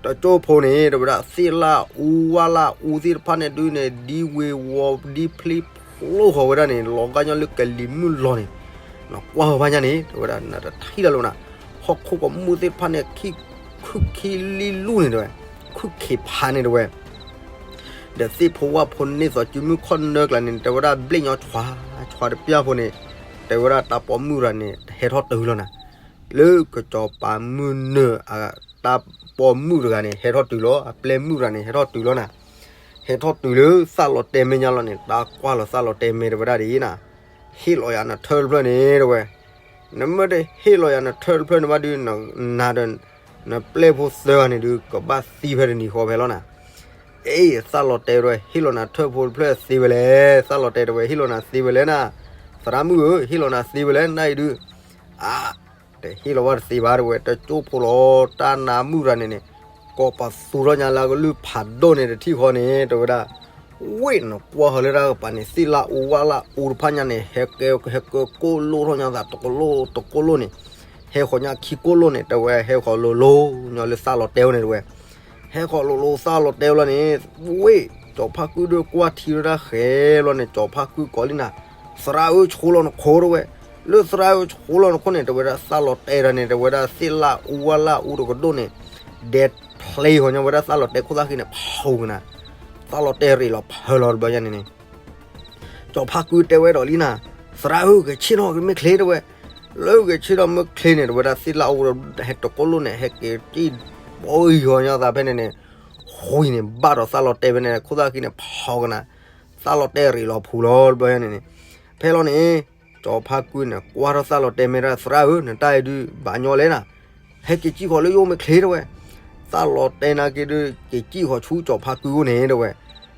တကၠိဖိန့ၣ် တဲဝဲဒၣ် သ့ၣ်လၣ်အူဝၣ်လၣ်အူသ့ၣ်တဖၣ်န့ၣ်ဒုးန့ၣ် ဒ်ဝ့ၤဝီၤ ဒ်ဖျ့ဖျိဃီၤဝဲဒၣ်န့ၣ် လီၤဂာ်ညီလၢကလံၤမုၢ်လီၤန့ၣ်, နကွၢ်ဃီၤဘၣ်ညါန့ၣ် တဲဝဲဒၣ် နတထံၣ်တၢ်လၢၤနၤ, ဟီၣ်ခိၣ်ကမူၣ်သ့ၣ်တဖၣ်န့ၣ် ခုၣ်ခံလံလူၢ်န့ၣ် တဲဝဲ, ခုၣ်ခံဖးန့ၣ် တဲဝဲ ဒီးသ့ၣ်ဖိဝၣ်ဖိန့ၢ်သိးစုမုၢ်ခီၣ်နၢကျါန့ၣ် တဲဝဲဒၣ် ဘျ့ၣ်ညီဆွး ဆွးတပျၢ်ဖိန့ၣ်, တဲဝဲဒၣ် တၢ်ပိာ်မုၣ်တဂၤန့ၣ် ဟဲထီၣ်တုၤလီၤနၤ, လၢကစီၤပၤမုၢ်နၢၤအတၢ်ပိာ်မုၣ်တဂၤန့ၣ် ဟဲထီၣ်တုၤလီၤ, အပျဲၢ်မုၣ်တဂၤန့ၣ် ဟဲထီၣ်တုၤလီၤနၤ. ဟဲထီၣ်တုၤလၢသးလီၤတဲမဲာ်ညါလီၤန့ၣ် တၢ်ကွၢ်လီၤသးလီၤတဲမဲာ်တဝဲဒၣ်ဒ်အံၤနၤ, ဟ့ၣ်လီၤယၤနထၢၣ်တဖျၢၣ်န့ၣ်တဝဲ, နမ့ၢ်တဟ့ၣ်လီၤယၤနထၢၣ်တဖျၢၣ်န့ၣ်ဘၣ်ဒီး နၤဒီး နပျဲၢ်ဖိသၢဂၤန့ၣ်ဒုး ကဘၣ်သံဖဲတနံၤဃီဖဲလီၤနၤ. အ့ သးလီၤတဲတဝဲ ဟ့ၣ်လီၤနထၢၣ်ဖိတဖျၢၣ်သ့ဝဲလဲၣ်, သးလီၤတဲတဝဲ ဟ့ၣ်လီၤနၤသ့ဝဲလဲၣ်နၤ, သရၣ်မုၣ်ဧၢ ဟ့ၣ်လီၤနၤသ့ဝဲလဲၣ်နၤအံၤဒုး, အါ တဟ့ၣ်လီၤဘၣ်တသ့ဘၣ်တဝဲ တကၠိၢ်ဖိလီၤ တၢ်နါမုၣ်တဂၤန့ၣ်န့ၣ်, ကိးပသူထီၣ်ညါလၢအကလုၢ်ဖးဒိၣ်န့ၣ်တထံၣ်ဃီန့ၣ် တဝဲဒၣ်, ဝ့ၢ်နကွၢ်ဃီၤလၢတၢ်ကပၤန့ၣ် သ့ၣ်လၣ်အူဝၣ်လၣ်အူတဖၣ်ညါန့ၣ် ဟဲကဲ ဟဲကဲကိၢ်လိၣ်ထီၣ်ညါသးတကိၢ်လိၣ်တကိၢ်လိၣ်န့ၣ်, ဟဲဃီၤညါခံကိၢ်လိၣ်န့ၣ် တဝဲဟဲဃီၤလိၤလိၤညီလၢသးလီၤတဲဝဲန့ၣ်တဝဲ ဟဲဃီၤလိၤလိၤသးလီၤတဲဝဲလီၤန့ၣ်, ဝ့ၢ် ကၠီၤဖါကုၢ်ဒုးကွၢ်ထံဝဲဒၣ်ဃဲလီၤန့ၣ် ကၠီၤဖါကုၢ်ကိးလံနၤ, သရၣ်ဧၢ ဆှိလီၤနခိၣ်တဝဲ, လၢသရၣ်ဧၢ ဆှိလီၤနခိၣ်န့ၣ် တဝဲဒၣ်သးလီၤတဲတၢ်န့ၣ် တဝဲဒၣ်သ့ၣ်လၣ်အူဝၣ်လၣ်အူတကဒိၣ်န့ၣ်, ဒဲးဖျ့ဃီၤညီဝဲဒၣ်သးလီၤတဲခိၣ်သၣ်ဃံန့ၣ် ဖးကနၤ, သးလီၤတဲရ့းလီၤဖၢလီၤတဘျီညါန့ၣ်န့ၣ် ကၠီၤဖါကုၢ်တဲဝဲဒီးလံနၤ, သရၣ်ဧၢ ဂဲၤဆ့ၣ်နီၤက့ၤမ့ၢ်ချ့တဝဲ, လၢဂဲၤဆ့ၣ်နီၤမ့ၢ်ချ့န့ၣ် တဝဲဒၣ်သ့ၣ်လၣ်အူဟဲတကိၢ်လိၣ်န့ၣ် ဟဲက့ၤကံၣ်ဘီဂံၤဃီၤညီသးဖဲန့ၣ်န့ၣ်, ဃုန့ၣ် ဘၣ်ဒီးသးလီၤတဲဖဲန့ၣ် ခိၣ်သၣ်ဃံန့ၣ် ဖးကနၤ, သးလီၤတဲရ့းလီၤဖူလီၤတဘျီညါန့ၣ်န့ၣ်, ဖဲလီၤန့ၣ် ကၠီၤဖါကုၢ်န့ၣ် ကွၢ်ထီၣ်သးလီၤတဲမဲာ်တၢ် သရၣ်ဧၢ နတၢ်အံၤဒုးဘၣ်ညီလဲၣ်နၤ, ဟဲက့ၤကံၣ်ဃီၤလၢယအိၣ်မ့ၢ်ချ့တဝဲ, သးလီၤတဲနာ်က့ဒုး က့ၤကံၣ်ဃီၤဆူကၠီၤဖါကုၢ်အိၣ်န့ၣ်တဝဲ,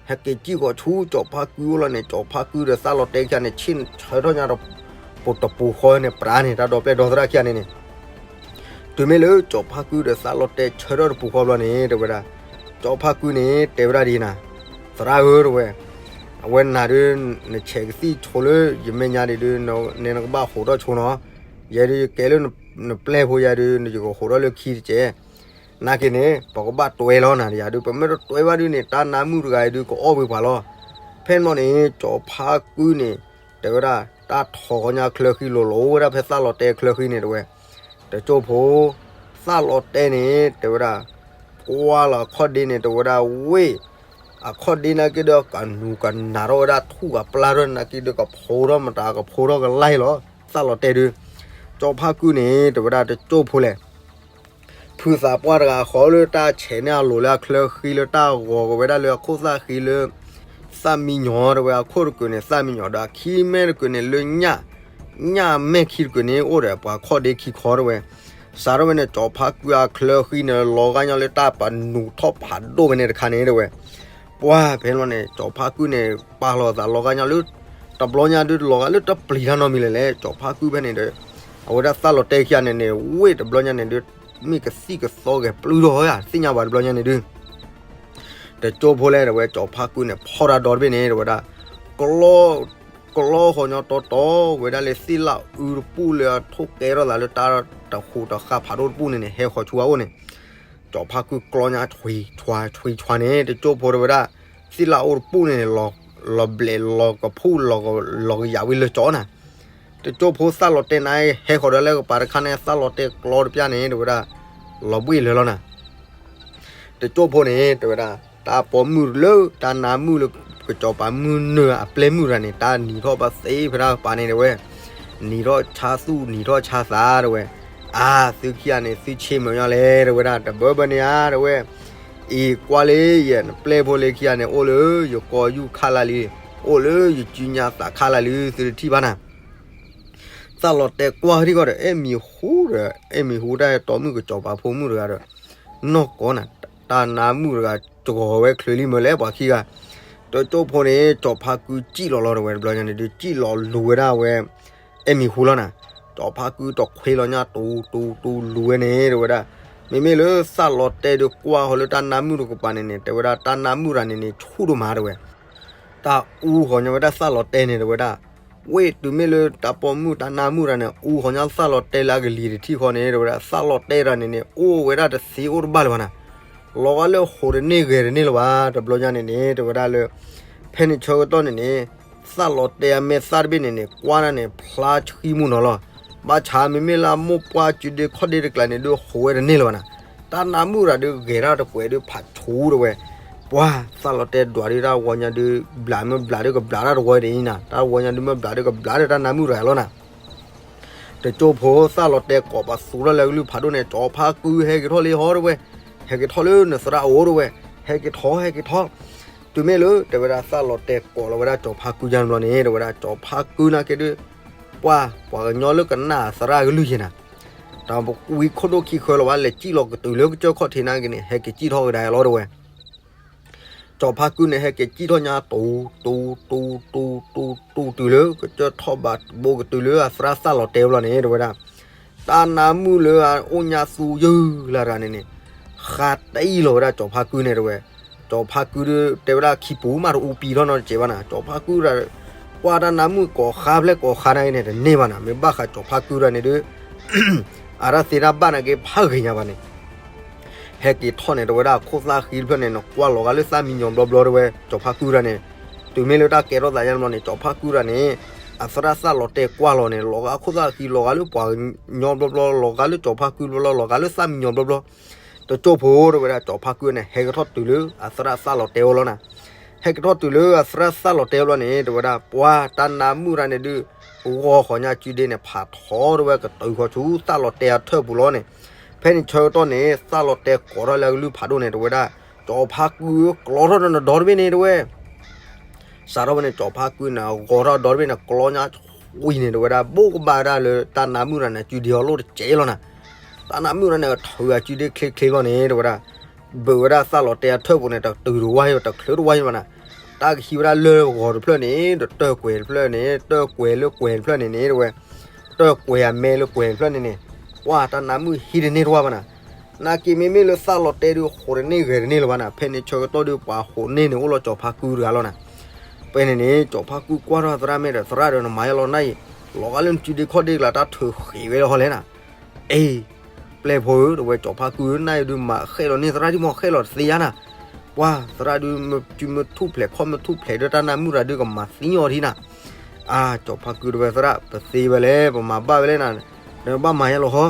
ဟဲက့ၤကံၣ်ဃီၤဆူကၠီၤဖါကုၢ်အိၣ်လီၤန့ၣ် ကၠီၤဖါကုၢ်ဒီးသးလီၤတဲခံဂၤန့ၣ် ဆ့ၣ်ဆၢထီၣ်ညါဒီး ပတပူၤဃီန့ၣ် ပြးန့ၣ် တၢ်ဒီပျဲၢ်ဒီသရၣ်ခံဂၤန့ၣ်န့ၣ် တုၤမ့ၢ်လၢကၠီၤဖါကုၢ်ဒီးသးလီၤတဲဆၢထီၣ်တပူၤဃီဘျီန့ၣ် တဝဲဒၣ်, ကၠီၤဖါကုၢ်န့ၣ် တဲဝဲဒၣ်ဒ်နၤ, သရၣ်ဧၢ တဝဲ, အဝဲနၤဒုး နဆဲးကသံၣ်ဆိလၢယမဲာ်ညါဒံးဒုး နဲနကဘၣ်ဟိးထီၣ်ဆိနီၤ, ယဲဒုးယကဲလၢနပျဲၢ်ဖိယၤဒုး ယကဟိးထီၣ်လၢခံတကဲး, နာ်က့န့ၣ် ပကဘၣ်တွဲလီၤနၤ ယၤဒုး ပမ့ၢ်တတွဲဘၣ်ဒုးန့ၣ် တၢ်နါမုၣ်တဂၤအံၤဒုး ကအီၣ်ဝ့ၤပှၤလီၤ. ဖဲန့ၣ်န့ၣ် ကၠီၤဖါကုၢ်န့ၣ် တဲဝဲဒၣ် တၢ်ထီၣ်ဃီညါချၢဃံလိၤလိၤဝဲဒၣ်ဖဲသးလီၤတဲချၢဃံန့ၣ်တဝဲ, တကၠိၢ်ဖိ သးလီၤတဲန့ၣ် တဲဝဲဒၣ် ကွၢ်လီၤအခီၣ်ဒ့န့ၣ် တဲဝဲဒၣ်ဝ့ၢ် အခီၣ်ဒ့နာ်က့ဒီး ကနူၤကနၤထီၣ်ဝဲဒၣ်ထူၣ်ကပျၢ်ထီၣ်နာ်က့ဒီး ကဖိထီၣ်မတၤကဖိထီၣ်ကလါလီၤ. သးလီၤတဲဒုး ကၠီၤဖါကုၢ်န့ၣ် တဲဝဲဒၣ်တကၠိၢ်ဖိလဲၣ် ဖုသးပှၢ်တဂၤဃီလၢတၢ်ဆဲးန့ၢ်အလိၤလၢအချၢဃံလၢတၢ်ဂီၤကဝဲဒၣ်လၢအခိၣ်သၣ်ဃံလၢ သၣ်မံညီၤတဝဲ အခိၣ်တကုာ်န့ၣ် သၣ်မံညီၤဒီး အခံမဲာ်တကုာ်န့ၣ်လၢညၣ် ညၣ်မဲာ်ခံတကုာ်န့ၣ် အိၣ်ဒီးပှၤခီၣ်ဒ့ခံခီတဝဲ, စးထီၣ်ဝဲန့ၣ် ကၠီၤဖါကုၢ်အချၢဃံန့ၣ် လီၤဂာ်ညီလၢတၢ်ပနူၤထီၣ်ဖးဒိၣ်ဝဲန့ၣ်တခါန့ၣ်တဝဲ, ပှၢ်ဖဲန့ၣ်န့ၣ် ကၠီၤဖါကုၢ်န့ၣ် ပာ်လီၤသးလီၤဂာ်ညီလၢ တဘျီညါဒုးလီၤဂာ်လၢတပျံၤတၢ်နီတမံၤလဲၣ်လဲၣ် ကၠီၤဖါကုၢ်ဖဲန့ၣ်ဒီး အဝဲဒၣ်သးလီၤတဲခံဂၤန့ၣ်န့ၣ် ဝ့ၢ်တဘျီညါန့ၣ်ဒုး မ့ၢ်ကသံၣ်ကသီဂဲၤပျုၢ်ထီၣ်ဧါ သ့ၣ်ညါဘၣ်တဘျီညါန့ၣ်ဒုး တကၠိၢ်ဖိလဲၣ်တဝဲ ကၠီၤဖါကုၢ်န့ၣ် ဖီၣ်တၢ်ဒီတဘ့ၣ်န့ၣ် တဝဲဒၣ် ကလီဃီညီတီတီဝဲဒၣ်လၢသ့ၣ်လၣ်အူတပူၤလၢအထိၣ်ကဲထီၣ်သးလၢတၢ်တဟူးတဃာ်ဖးဒိၣ်တပူၤန့ၣ်န့ၣ် ဟဲဃီၤဆူအအိၣ်န့ၣ်, ကၠီၤဖါကုၢ်ကျီညါဆွံဆွံဆွံန့ၣ် တကၠိၢ်ဖိတဝဲဒၣ် သ့ၣ်လၣ်အူတပူၤန့ၣ်န့ၣ် လီၤဘျဲးလီၤကဖူၣ် လီၤကယၤဝံၤလၢကၠီၤနၤ တကၠိၢ်ဖိသးလီၤတဲနၤ ဟဲဃီၤဒီးလၢကပၤတခါန့ၣ် သးလီၤတဲကျီတပျၢ်န့ၣ် တဝဲဒၣ် လီၤဘှံးလၢာ်လီၤနၤ တကၠိၢ်ဖိန့ၣ် တဝဲဒၣ် တၢ်ပိာ်မုၣ်လၢ တၢ်နါမုၣ်လၢ ကစီၤပၤမုၢ်နၢၤအပျဲၢ်မုၣ်တဂၤန့ၣ် တၢ်နံၤထီၣ်ဘၣ်သ့ဖဲတၢ်ကပၤန့ၣ်တဝဲ, နံၤထီၣ်ဆါသူၣ် နံၤထီၣ်ဆါသးတဝဲ, အါ သုခံဂၤန့ၣ် သုဆ့မုာ်ညီလဲၣ် တဝဲဒၣ် တဘၢဘၢန့ၣ်ဧါ တဝဲ, အံၤကွၢ်လၢယဲ နပျဲၢ်ဖိလၢခံဂၤန့ၣ် အိၣ်လၢယကီၢ်ယူၢ်ခါလၢလံ, အိၣ်လၢယစုညါသးခါလၢလံ သုတထံၣ်ဘၣ်နၤ သးလီၤတဲကွၢ်ထံၣ်ကီးဒီး အဲၣ်မံၤဟူဒီး အဲၣ်မံၤဟူတၢ်တီမုၣ်ကစီၤပၤဖိမုၣ်တဂၤဒီး နီၢ်ကီၢ်နၤ တၢ်နါမုၣ်တဂၤ စှီၤဝဲချုးလံမ့ၢ်လဲၣ်ပှၤခံဂၤ, တကၠိၢ်ဖိန့ၣ် ကၠီၤဖါကုၢ်စံၣ်လီၤလီၤတဝဲ တဘျီညါန့ၣ်ဒုး စံၣ်လီၤလူၤဝဲဒၣ်ဝဲ အဲၣ်မံၤဟူလီၤနၤ, ကၠီၤဖါကုၢ်တခွ့လီၤညါတူတူတူလူၤဝဲန့ၣ် တဝဲဒၣ်, မ့မ့ၢ်လၢသးလီၤတဲဒုးကွၢ်ဃီၤလၢတၢ်နါမုၣ်တကပၤန့ၣ်န့ၣ် တဲဝဲဒၣ်တၢ်နါမုၣ်တဂၤန့ၣ်န့ၣ် ဆူၣ်ဒိၣ်မးတဝဲ တၢ်အူဃီၤညီဝဲဒၣ်သးလီၤတဲန့ၣ် တဝဲဒၣ်, ဝ့ၢ်တုၤမ့ၢ်လၢတၢ်ပိာ်မုၣ်တၢ်နါမုၣ်တဂၤန့ၣ် အူဃီၤညီသးလီၤတဲလၢအကလံၤတထံၣ်ဃီန့ၣ် တဝဲဒၣ် သးလီၤတဲတဂၤန့ၣ်န့ၣ် အိၣ်ဝဲဒၣ်တသ့အိၣ်တဘၣ်လၢၤဘၣ်နၤ, လီၤဂာ်လၢဟိးတန့ၢ်ဂဲၤတန့ၢ်လၢၤဘၣ် တဘျီညါန့ၣ်န့ၣ် တဝဲဒၣ်လၢ ဖဲန့ၣ်ဆၢကတီၢ်န့ၣ်န့ၣ် သးလီၤတဲအမဲာ်သၣ်တဘ့ၣ်န့ၣ်န့ၣ် ကွၢ်ဒၣ်န့ၣ် ဖျါဆှံမူနီၤလီၤ, ဘၣ်ဆၣ်မ့မ့ၢ်လၢအမိၢ်ပှၢ်စုဒ့ခီၣ်ဒ့တကျါန့ၣ် ဒုးဟိးဝဲတန့ၢ်လၢၤဘၣ်နၤ, တၢ်နါမုၣ်တဂၤဒုးဂဲၤတၢ်တပှဲၤဒုးဖးဆူတဝဲ, ပှၤသးလီၤတဲဒွးဒုးတၢ်ဝီညါဒုး ဘျးမ့ၢ်ဘျးဒုးကဘျးတၢ်တဝီဒ်အံၤနၤ, တၢ်ဝီညါဒုးမ့ၢ်ဘျးဒုးကဘျးဒုးတၢ်နါမုၣ်တဂၤလီၤနၤ တ တကၠိဖိသၣ်လီၤတဲာ်ကိးပသူထီၣ်လၢအကလုၢ်ဖးဒိၣ်န့ၣ် ကၠီၤဖါကုဟဲက့ၤထီၣ်လံဟီတဲဝဲ, ဟဲက့ၤထီၣ်လၢနသရၣ်အိၣ်တဲဝဲ, ဟဲက့ၤထီၣ် ဟဲက့ၤထီၣ်, တုၤမ့ၢ်လၢတဲဝဲဒၣ်သၣ်လီၤတဲာ်ကိးလီၤဝဲဒၣ်ကၠီၤဖါကုယါန့ၣ်ဘျီန့ၣ် တဲဝဲဒၣ်ကၠီၤဖါကုနာ်က့ဒုး, ပှၤ ပှၤကညီလၢကနၣ်သရၣ်ကလုၢ်ယဲၢ်နၤ, တၢ်ဝံခိၣ်ဒိၣ်ခံဃၢလီၤဘၣ် လဲၤစံၣ်လီၤကတုၤလၢကစၢၢ်ခီၣ်ထံးနာ်က့န့ၣ် ဟဲက့ၤစံၣ်ထီၣ်ကဒါလီၤတဲဝဲ ကၠီၤဖါကုန့ၣ် ဟဲက့ၤစံၣ်ထီၣ်ညါ တူၤ တူၤ တူၤ တူၤ တူၤ တုၤလၢ ကစၢၢ်ထီၣ်ဘးတဘိ ကတုၤလၢအသရၣ်သၣ်လီၤတဲာ်ဘျီန့ၣ် တဲဝဲဒၣ်, တၢ်နါမုၣ်လၢအအိၣ်ညါသူယုၢ်လၢတဂၤန့ၣ်န့ၣ် ဃါတံၢ်လီၤဝဲဒၣ်ကၠီၤဖါကုန့ၣ်တဲဝဲ, ကၠီၤဖါကုဒုး တဲဝဲဒၣ်ခံပူၤမးတအူပံၤထီၣ်နီတစဲးဘၣ်နၤ, ကၠီၤဖါကုဒုး ပှၤတၢ်နါမုၣ်ကိးဃါဖျဲၣ်ကိးဃါနာ်က့န့ၣ် တန့ၢ်ဘၣ်နၤ, မ့ၢ်ဘၣ်ဃးကၠီၤဖါကုဒၣ်န့ၣ်ဒုး အတၢ်သ့တၢ်ဘၣ်နာ်က့ဖးဂ့ၤညါဘၣ်န့ၣ် ဟဲက့ၤထီၣ်န့ၣ် တဲဝဲဒၣ်အခိၣ်သၣ်ဃံတဖျၢၣ်န့ၣ် နကွၢ်လီၤဂာ်လၢသၣ်မံညီၤဘျီဘျီတဲဝဲ ကၠီၤဖါကုတဂၤန့ၣ်, တုၤမ့ၢ်လၢတၢ်ကဲထီၣ်သးယါန့ၣ်ဘျီန့ၣ် ကၠီၤဖါကုတဂၤန့ၣ် အသရၣ်သၣ်လီၤတဲာ်ကွၢ်လီၤန့ၣ် လီၤဂာ်အခိၣ်သၣ်ဃံ လီၤဂာ်လၢပှၤကညီဘျီဘျီ လီၤဂာ်လၢကၠီၤဖါကုဘျီဘျီ လီၤဂာ်လၢသၣ်မံညီၤဘျီဘျီ, တကၠိဖိတဲဝဲဒၣ် ကၠီၤဖါကုန့ၣ် ဟဲက့ၤထီၣ်တုၤလၢအသရၣ်သၣ်လီၤတဲာ်အိၣ်လီၤနၤ, ဟဲက့ၤထီၣ်တုၤလၢအသရၣ်သၣ်လီၤတဲာ်ဘျီန့ၣ် တဲဝဲဒၣ် ပှၤတၢ်နါမုၣ်တဂၤန့ၣ်ဒုး ဂီၤဃီၤညါစုဒ့န့ၣ် ဖးထီတဲဝဲကတုၤဃီၤဆူသၣ်လီၤတဲာ်အထၢၣ်ပူၤလီၤန့ၣ်, ဖဲန့ၣ်ဆၢကတီၢ်န့ၣ် သၣ်လီၤတဲာ်ကိးထီၣ်လၢအကလုၢ်ဖးဒိၣ်န့ၣ် တဲဝဲဒၣ် ကၠီၤဖါကု ကျီထီၣ်ဒီးနဒီတဘ့ၣ်န့ၣ်တဲဝဲ စးထီၣ်ဖဲန့ၣ် ကၠီၤဖါကုန့ၣ် အဂီၤထီၣ်ဒီတဘ့ၣ်န့ၣ် ကျီညါဝံၤန့ၣ် တဲဝဲဒၣ် ဘိးကဘၣ်ဝဲဒၣ်လၢတၢ်နါမုၣ်တဂၤန့ၣ် စုဒ့အီၤလိၣ်တစဲးလီၤနၤ, တၢ်နါမုၣ်တဂၤန့ၣ် ထုးအစုဒ့ချ့ချ့လီၤန့ၣ် တဲဝဲဒၣ် ဘုးဝဲဒၣ်သၣ်လီၤတဲာ်အထၢၣ်ပူၤန့ၣ် တတုၤတဝါယံၤ တချုးတဝါယံၤဘၣ်နၤ, တၢ်ကဟံးဝဲဒၣ်လၢဂီၤတဖျၢၣ်န့ၣ် ဒီးတၢၢ်ကွဲၤတဖျၢၣ်န့ၣ် တၢၢ်ကွဲၤလၢကွဲၤတဖျၢၣ်န့ၣ်န့ၣ် တဲဝဲ တၢၢ်ကွဲၤအမဲလၢကွဲၤတဖျၢၣ်န့ၣ်န့ၣ် ပှၤတၢ်နါမုၣ်ဟံးတန့ၢ်တဝါဘၣ်နၤ, နာ်က့မ့မ့ၢ်လၢသၣ်လီၤတဲာ်ဒုး ဟိးတန့ၢ်ဂဲၤတန့ၢ်လၢၤဘၣ်နၤ, ဖဲန့ၣ်ဆၢကတီၢ်ဒုး ပှၤဟိးန့ၢ်န့ၣ်အိၣ်လီၤကၠီၤဖါကုတဂၤလီၤနၤ, ဖဲန့ၣ်န့ၣ် ကၠီၤဖါကုကွၢ်ထီၣ်သရၣ်မဲာ်ဒီး သရၣ်ဒီးနမၤယါလီၤနၢ်အံၤ, လီၤဂာ်လၢနစုဒ့ခီၣ်ဒ့ကျါ တၢ်ထုးဃ့းဝဲလၢဟီလဲၣ်နၤ, အ့ ပျဲၢ်ဖိဧၢ တဲဝဲ ကၠီၤဖါကုဧၢ နၢ်အံၤဒုးမၤဃဲၣ်လီၤန့ၢ်သရၣ်ဒံးမး ဃဲၣ်လီၤတသ့ယါနၤ, ပှၤသရၣ်ဒုး မ့ၢ်စုမ့ၢ်ထူၣ်ဖျဲး ခီၣ်မ့ၢ်ထူၣ်ဖျဲးဒီးတၢ်နါမုၣ်တဂၤဒုး ကမၤသံအီၤထံနၤ, အါ ကၠီၤဖါကုတဲဝဲသရၣ် ပသ့ဝဲလဲၣ် ပမၤဘၣ်ဝဲလဲၣ်နၤ, နဘၣ်မၤယါလီၤဟီ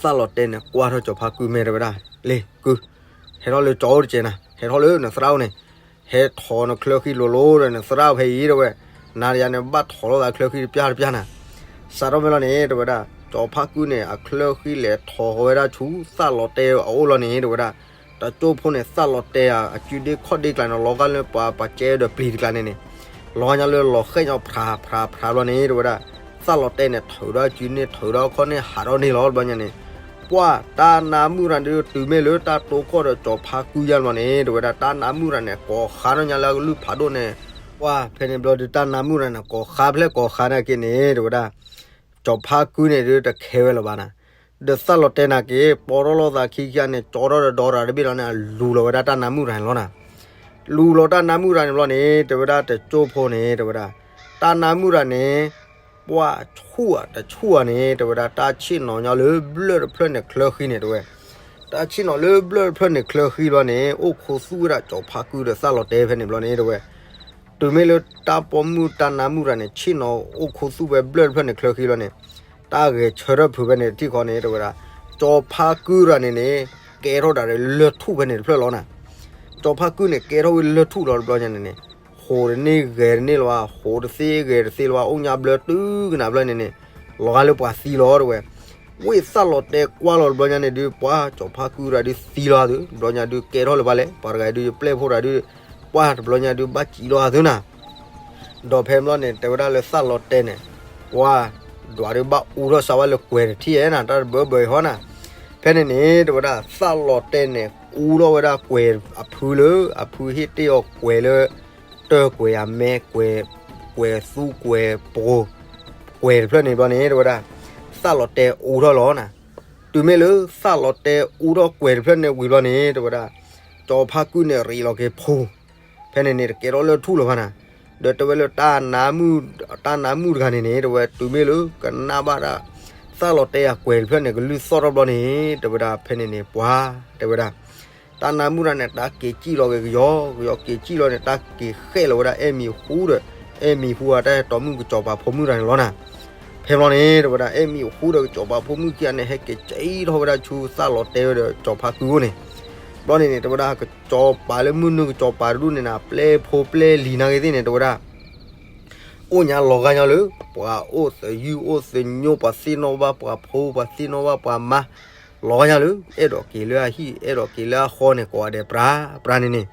သၣ်လီၤတဲာ်န့ၣ် ကွၢ်ထီၣ်ကၠီၤဖါကုမဲာ်တဲဝဲဒၣ် လ့ၢ်ကု ဟဲထီၣ်လၢကၠီအိၣ်တစဲးနၤ, ဟဲထီၣ်လၢနသရၣ်အိၣ်န့ၣ်, ဟဲထီၣ်နချၢဃံလိၤလိၤဒီး နသရၣ်ဖဲအံၤတဲဝဲ, နၤဒီးယၤန့ၣ် ဘၣ်ထီၣ်လိာ်သးချၢဃံတပျၢ်တပျၢ်နၤ, စးထီၣ်ဖဲလီၤန့ၣ် တဲဝဲဒၣ် ကၠီၤဖါကုန့ၣ် အချၢဃံလဲၤထီၣ်ဃီၤဝဲဒၣ်ဆူသၣ်လီၤတဲာ်အအိၣ်လီၤန့ၣ် တဲဝဲဒၣ်, တကၠိဖိန့ၣ် သၣ်လီၤတဲာ်အစုဒ့ခီၣ်ဒ့ကျါန့ၣ် လီၤဂာ်လၢပှၤပှၤကဲဒီးပျံၤတကျါန့ၣ်န့ၣ် လီၤညါလၢလီၤဃဲၣ်ညီ ဖြးဖြးဖြးဘျီန့ၣ် တဲဝဲဒၣ်, သၣ်လီၤတဲာ်န့ၣ် ထုးဒီးအစုန့ၣ် ထုးဒီးအခီၣ်န့ၣ် ဟးထီၣ်န့ၢ်လီၤတဘျီညါန့ၣ်, ပှၤတၢ်နါမုၣ်တဂၤဒုး တုၤမ့ၢ်လၢတၢ်တိခီၣ်ဒီးကၠီၤဖါကုယါတဘျီန့ၣ် တဲဝဲဒၣ် တၢ်နါမုၣ်တဂၤန့ၣ် ကိးဃါထီၣ်ညါလၢအကလုၢ်ဖးဒိၣ်န့ၣ်, ပှၤဖဲန့ၣ်ဘျီဒုး တၢ်နါမုၣ်တဂၤန့ၣ် ကိးဃါဖျဲၣ်ကိးဃါနာ်က့န့ၣ် တဲဝဲဒၣ် ကၠီၤဖါကုန့ၣ်ဒုး တခဲဝဲလၢၤဘၣ်နၤ, ဒီးသၣ်လီၤတဲာ်နာ်က့ ပိာ်ထီၣ်လိာ်သးခံခံဂၤန့ၣ် ကၠီထီၣ်ဒီးဒီတဘ့ၣ်လီၤန့ၣ် အလူၤလီၤဝဲဒၣ်တၢ်နါမုၣ်တဂၤန့ၣ်လီၤနၤ, လူၤလီၤတၢ်နါမုၣ်တဂၤန့ၣ်ဘျီန့ၣ် တဲဝဲဒၣ် တကၠိဖိန့ၣ် တဲဝဲဒၣ်, တၢ်နါမုၣ်တဂၤန့ၣ် ပှၤဆူၣ်ဧါတဆူၣ်ဧါန့ၣ် တဲဝဲဒၣ် တၢ်ဆ့ၣ်နီၤညီလၢဘျၢၣ်တဖျၢၣ်န့ၣ်ချၢဃံန့ၣ် တဲဝဲ, တၢ်ဆ့ၣ်နီၤလၢဘျၢၣ်တဖျၢၣ်န့ၣ်ချၢဃံဘျီန့ၣ် အိၣ်ခူသူၣ်ဝဲဒၣ်ကၠီၤဖါကုဒီးသၣ်လီၤတဲာ်ဖဲန့ၣ်ဘျီန့ၣ် တဲဝဲ, တုၤမ့ၢ်လၢတၢ်ပိာ်မုၣ်တၢ်နါမုၣ်တဂၤန့ၣ် ဆ့ၣ်နီၤအိၣ်ခူသူၣ်ဝဲဘျၢၣ်တဖျၢၣ်န့ၣ်ချၢဃံဘျီန့ၣ်, တၢ်ဂဲၤဆၢထၢၣ်ဖုးဖဲန့ၣ်တထံၣ်ဃီန့ၣ် တဲဝဲဒၣ်, ကၠီၤဖါကုတဂၤန့ၣ်န့ၣ် ကဲထီၣ်ဒၣ်လၢလၢၢ်ထူၣ်ဖဲန့ၣ်တဖျၢၣ်လီၤနၤ, ကၠီၤဖါကုန့ၣ် ကဲထီၣ်ဝဲလၢၢ်ထူၣ်လီၤတဘျီညါန့ၣ်န့ၣ်, ဟိးတန့ၢ်ဂဲၤတန့ၢ်လၢၤဘၣ် ဟိးတသ့ဂဲၤတသ့လၢၤဘၣ် အိၣ်ညါဘျၢတုၤကနၣ်ဘျီန့ၣ်န့ၣ်, လီၤဂာ်လၢပှၤသံလီၤ တဲဝဲ, ဝ့ၢ်သၣ်လီၤတဲာ်ကွၢ်လီၤတဘျီညါန့ၣ်ဒုး ပှၤကၠီၤဖါကုတဂၤဒုးသံလီၤသု တဘျီညါဒုးကဲထီၣ်လၢၤဘၣ်လဲၣ် ပှၤတဂၤဒုးယပျဲၢ်ဖိတဂၤဒုး, ပှၤတဘျီညါဒုးဘၣ်စံးလီၤသုနၤ ဒီးဖဲဘျီန့ၣ် တဲဝဲဒၣ်လၢသၣ်လီၤတဲာ်န့ၣ်, ပှၤ ဒွးဒုးဘၣ်အူထီၣ်စးဝဲလၢကွဲၤတထံၣ်ဧဲနၤ တၢ်တဘၢဘၢအံၤဟီနၤ, ဖဲန့ၣ်န့ၣ် တဲဝဲဒၣ် သၣ်လီၤတဲာ်န့ၣ် အူထီၣ်ဝဲဒၣ်ကွဲၤအဖုလၢ အဖုဟ့ၣ်တ့ၢ်အီၤကွဲၤလၢ တၢၢ်ကွဲၤအမဲ ကွဲၤသူကွဲၤပှိၤ ကွဲၤတဖျၢၣ်န့ၣ်ဘျီန့ၣ် တဲဝဲဒၣ် သၣ်လီၤတဲာ်အူထီၣ်လီၤနၤ, တုၤမ့ၢ်လၢသၣ်လီၤတဲာ်အူထီၣ်ကွဲၤတဖျၢၣ်န့ၣ်ဝံၤဘျီန့ၣ် တဲဝဲဒၣ် ကၠီၤဖါကုန့ၣ်ရံးလီၤက့ၤဖိ ဖဲန့ၣ်န့ၣ် တကဲထီၣ်လၢၢ်ထူၣ်လၢၤဘၣ်နၤ, ဒီးတဲဝဲလၢ တၢ်နါမုၣ်တဂၤန့ၣ်န့ၣ် တဲဝဲ တုၤမ့ၢ်လၢကနၣ်ဘၣ်ဒၣ် သၣ်လီၤတဲာ်အကွဲၤတဖျၢၣ်န့ၣ် ကလုၢ်သီၣ်ထီၣ်ဘျီန့ၣ် တဲဝဲဒၣ် ဖဲန့ၣ်န့ၣ် ပှၤ တဲဝဲဒၣ် တၢ်နါမုၣ်တဂၤန့ၣ် တၢ်က့ၤစံၣ်လီၤက့ၤကယီ ကယီက့ၤစံၣ်လီၤန့ၣ် တၢ်က့ၤဃဲၣ်လီၤဝဲဒၣ် အဲၣ်မံၤဟူဒီး အဲၣ်မံၤဟူအတၢ်ဟဲတီမုၣ်ကစီၤပၤဖိမုၣ်တဂၤန့ၣ်လီၤနၤ, ဖဲဘျီန့ၣ် တဲဝဲဒၣ် အဲၣ်မံၤဟူဒီးကစီၤပၤဖိမုၣ်ခံဂၤန့ၣ် ဟဲက့ၤစံၣ်ထီၣ်ဝဲဒၣ်ဆူသၣ်လီၤတဲာ်ဝဲဒီးကစီၤဖါကုအအိၣ်န့ၣ်, ဘျီန့ၣ်န့ၣ် တဲဝဲဒၣ် ကစီၤပၤလၢမုၢ်နုာ်ကစီၤပၤတဒူၣ်န့ၣ်နၤ ပျဲၢ်ဖိပျဲၢ်လံၤနာ်ဂ့ၤသ့ၣ်န့ၣ် တဲဝဲဒၣ် အိၣ်ညါလီၤဂာ်ညီလၢ ပှၤအိၣ်သယုၢ်အိၣ်သညိ ပှၤသ့ၣ်နီၣ်ဘၣ်ပှၤဖိ ပှၤသ့ၣ်နီၣ်ဘၣ်ပှၤမါ, လီၤဂာ်ညီလၢ အဲၣ်ဒိးက့ၤလၢအဟံၣ် အဲၣ်ဒိးက့ၤလၢအဃီန့ၣ် ကိးဂၤဒဲးပြးပြးန့ၣ်န့ၣ်,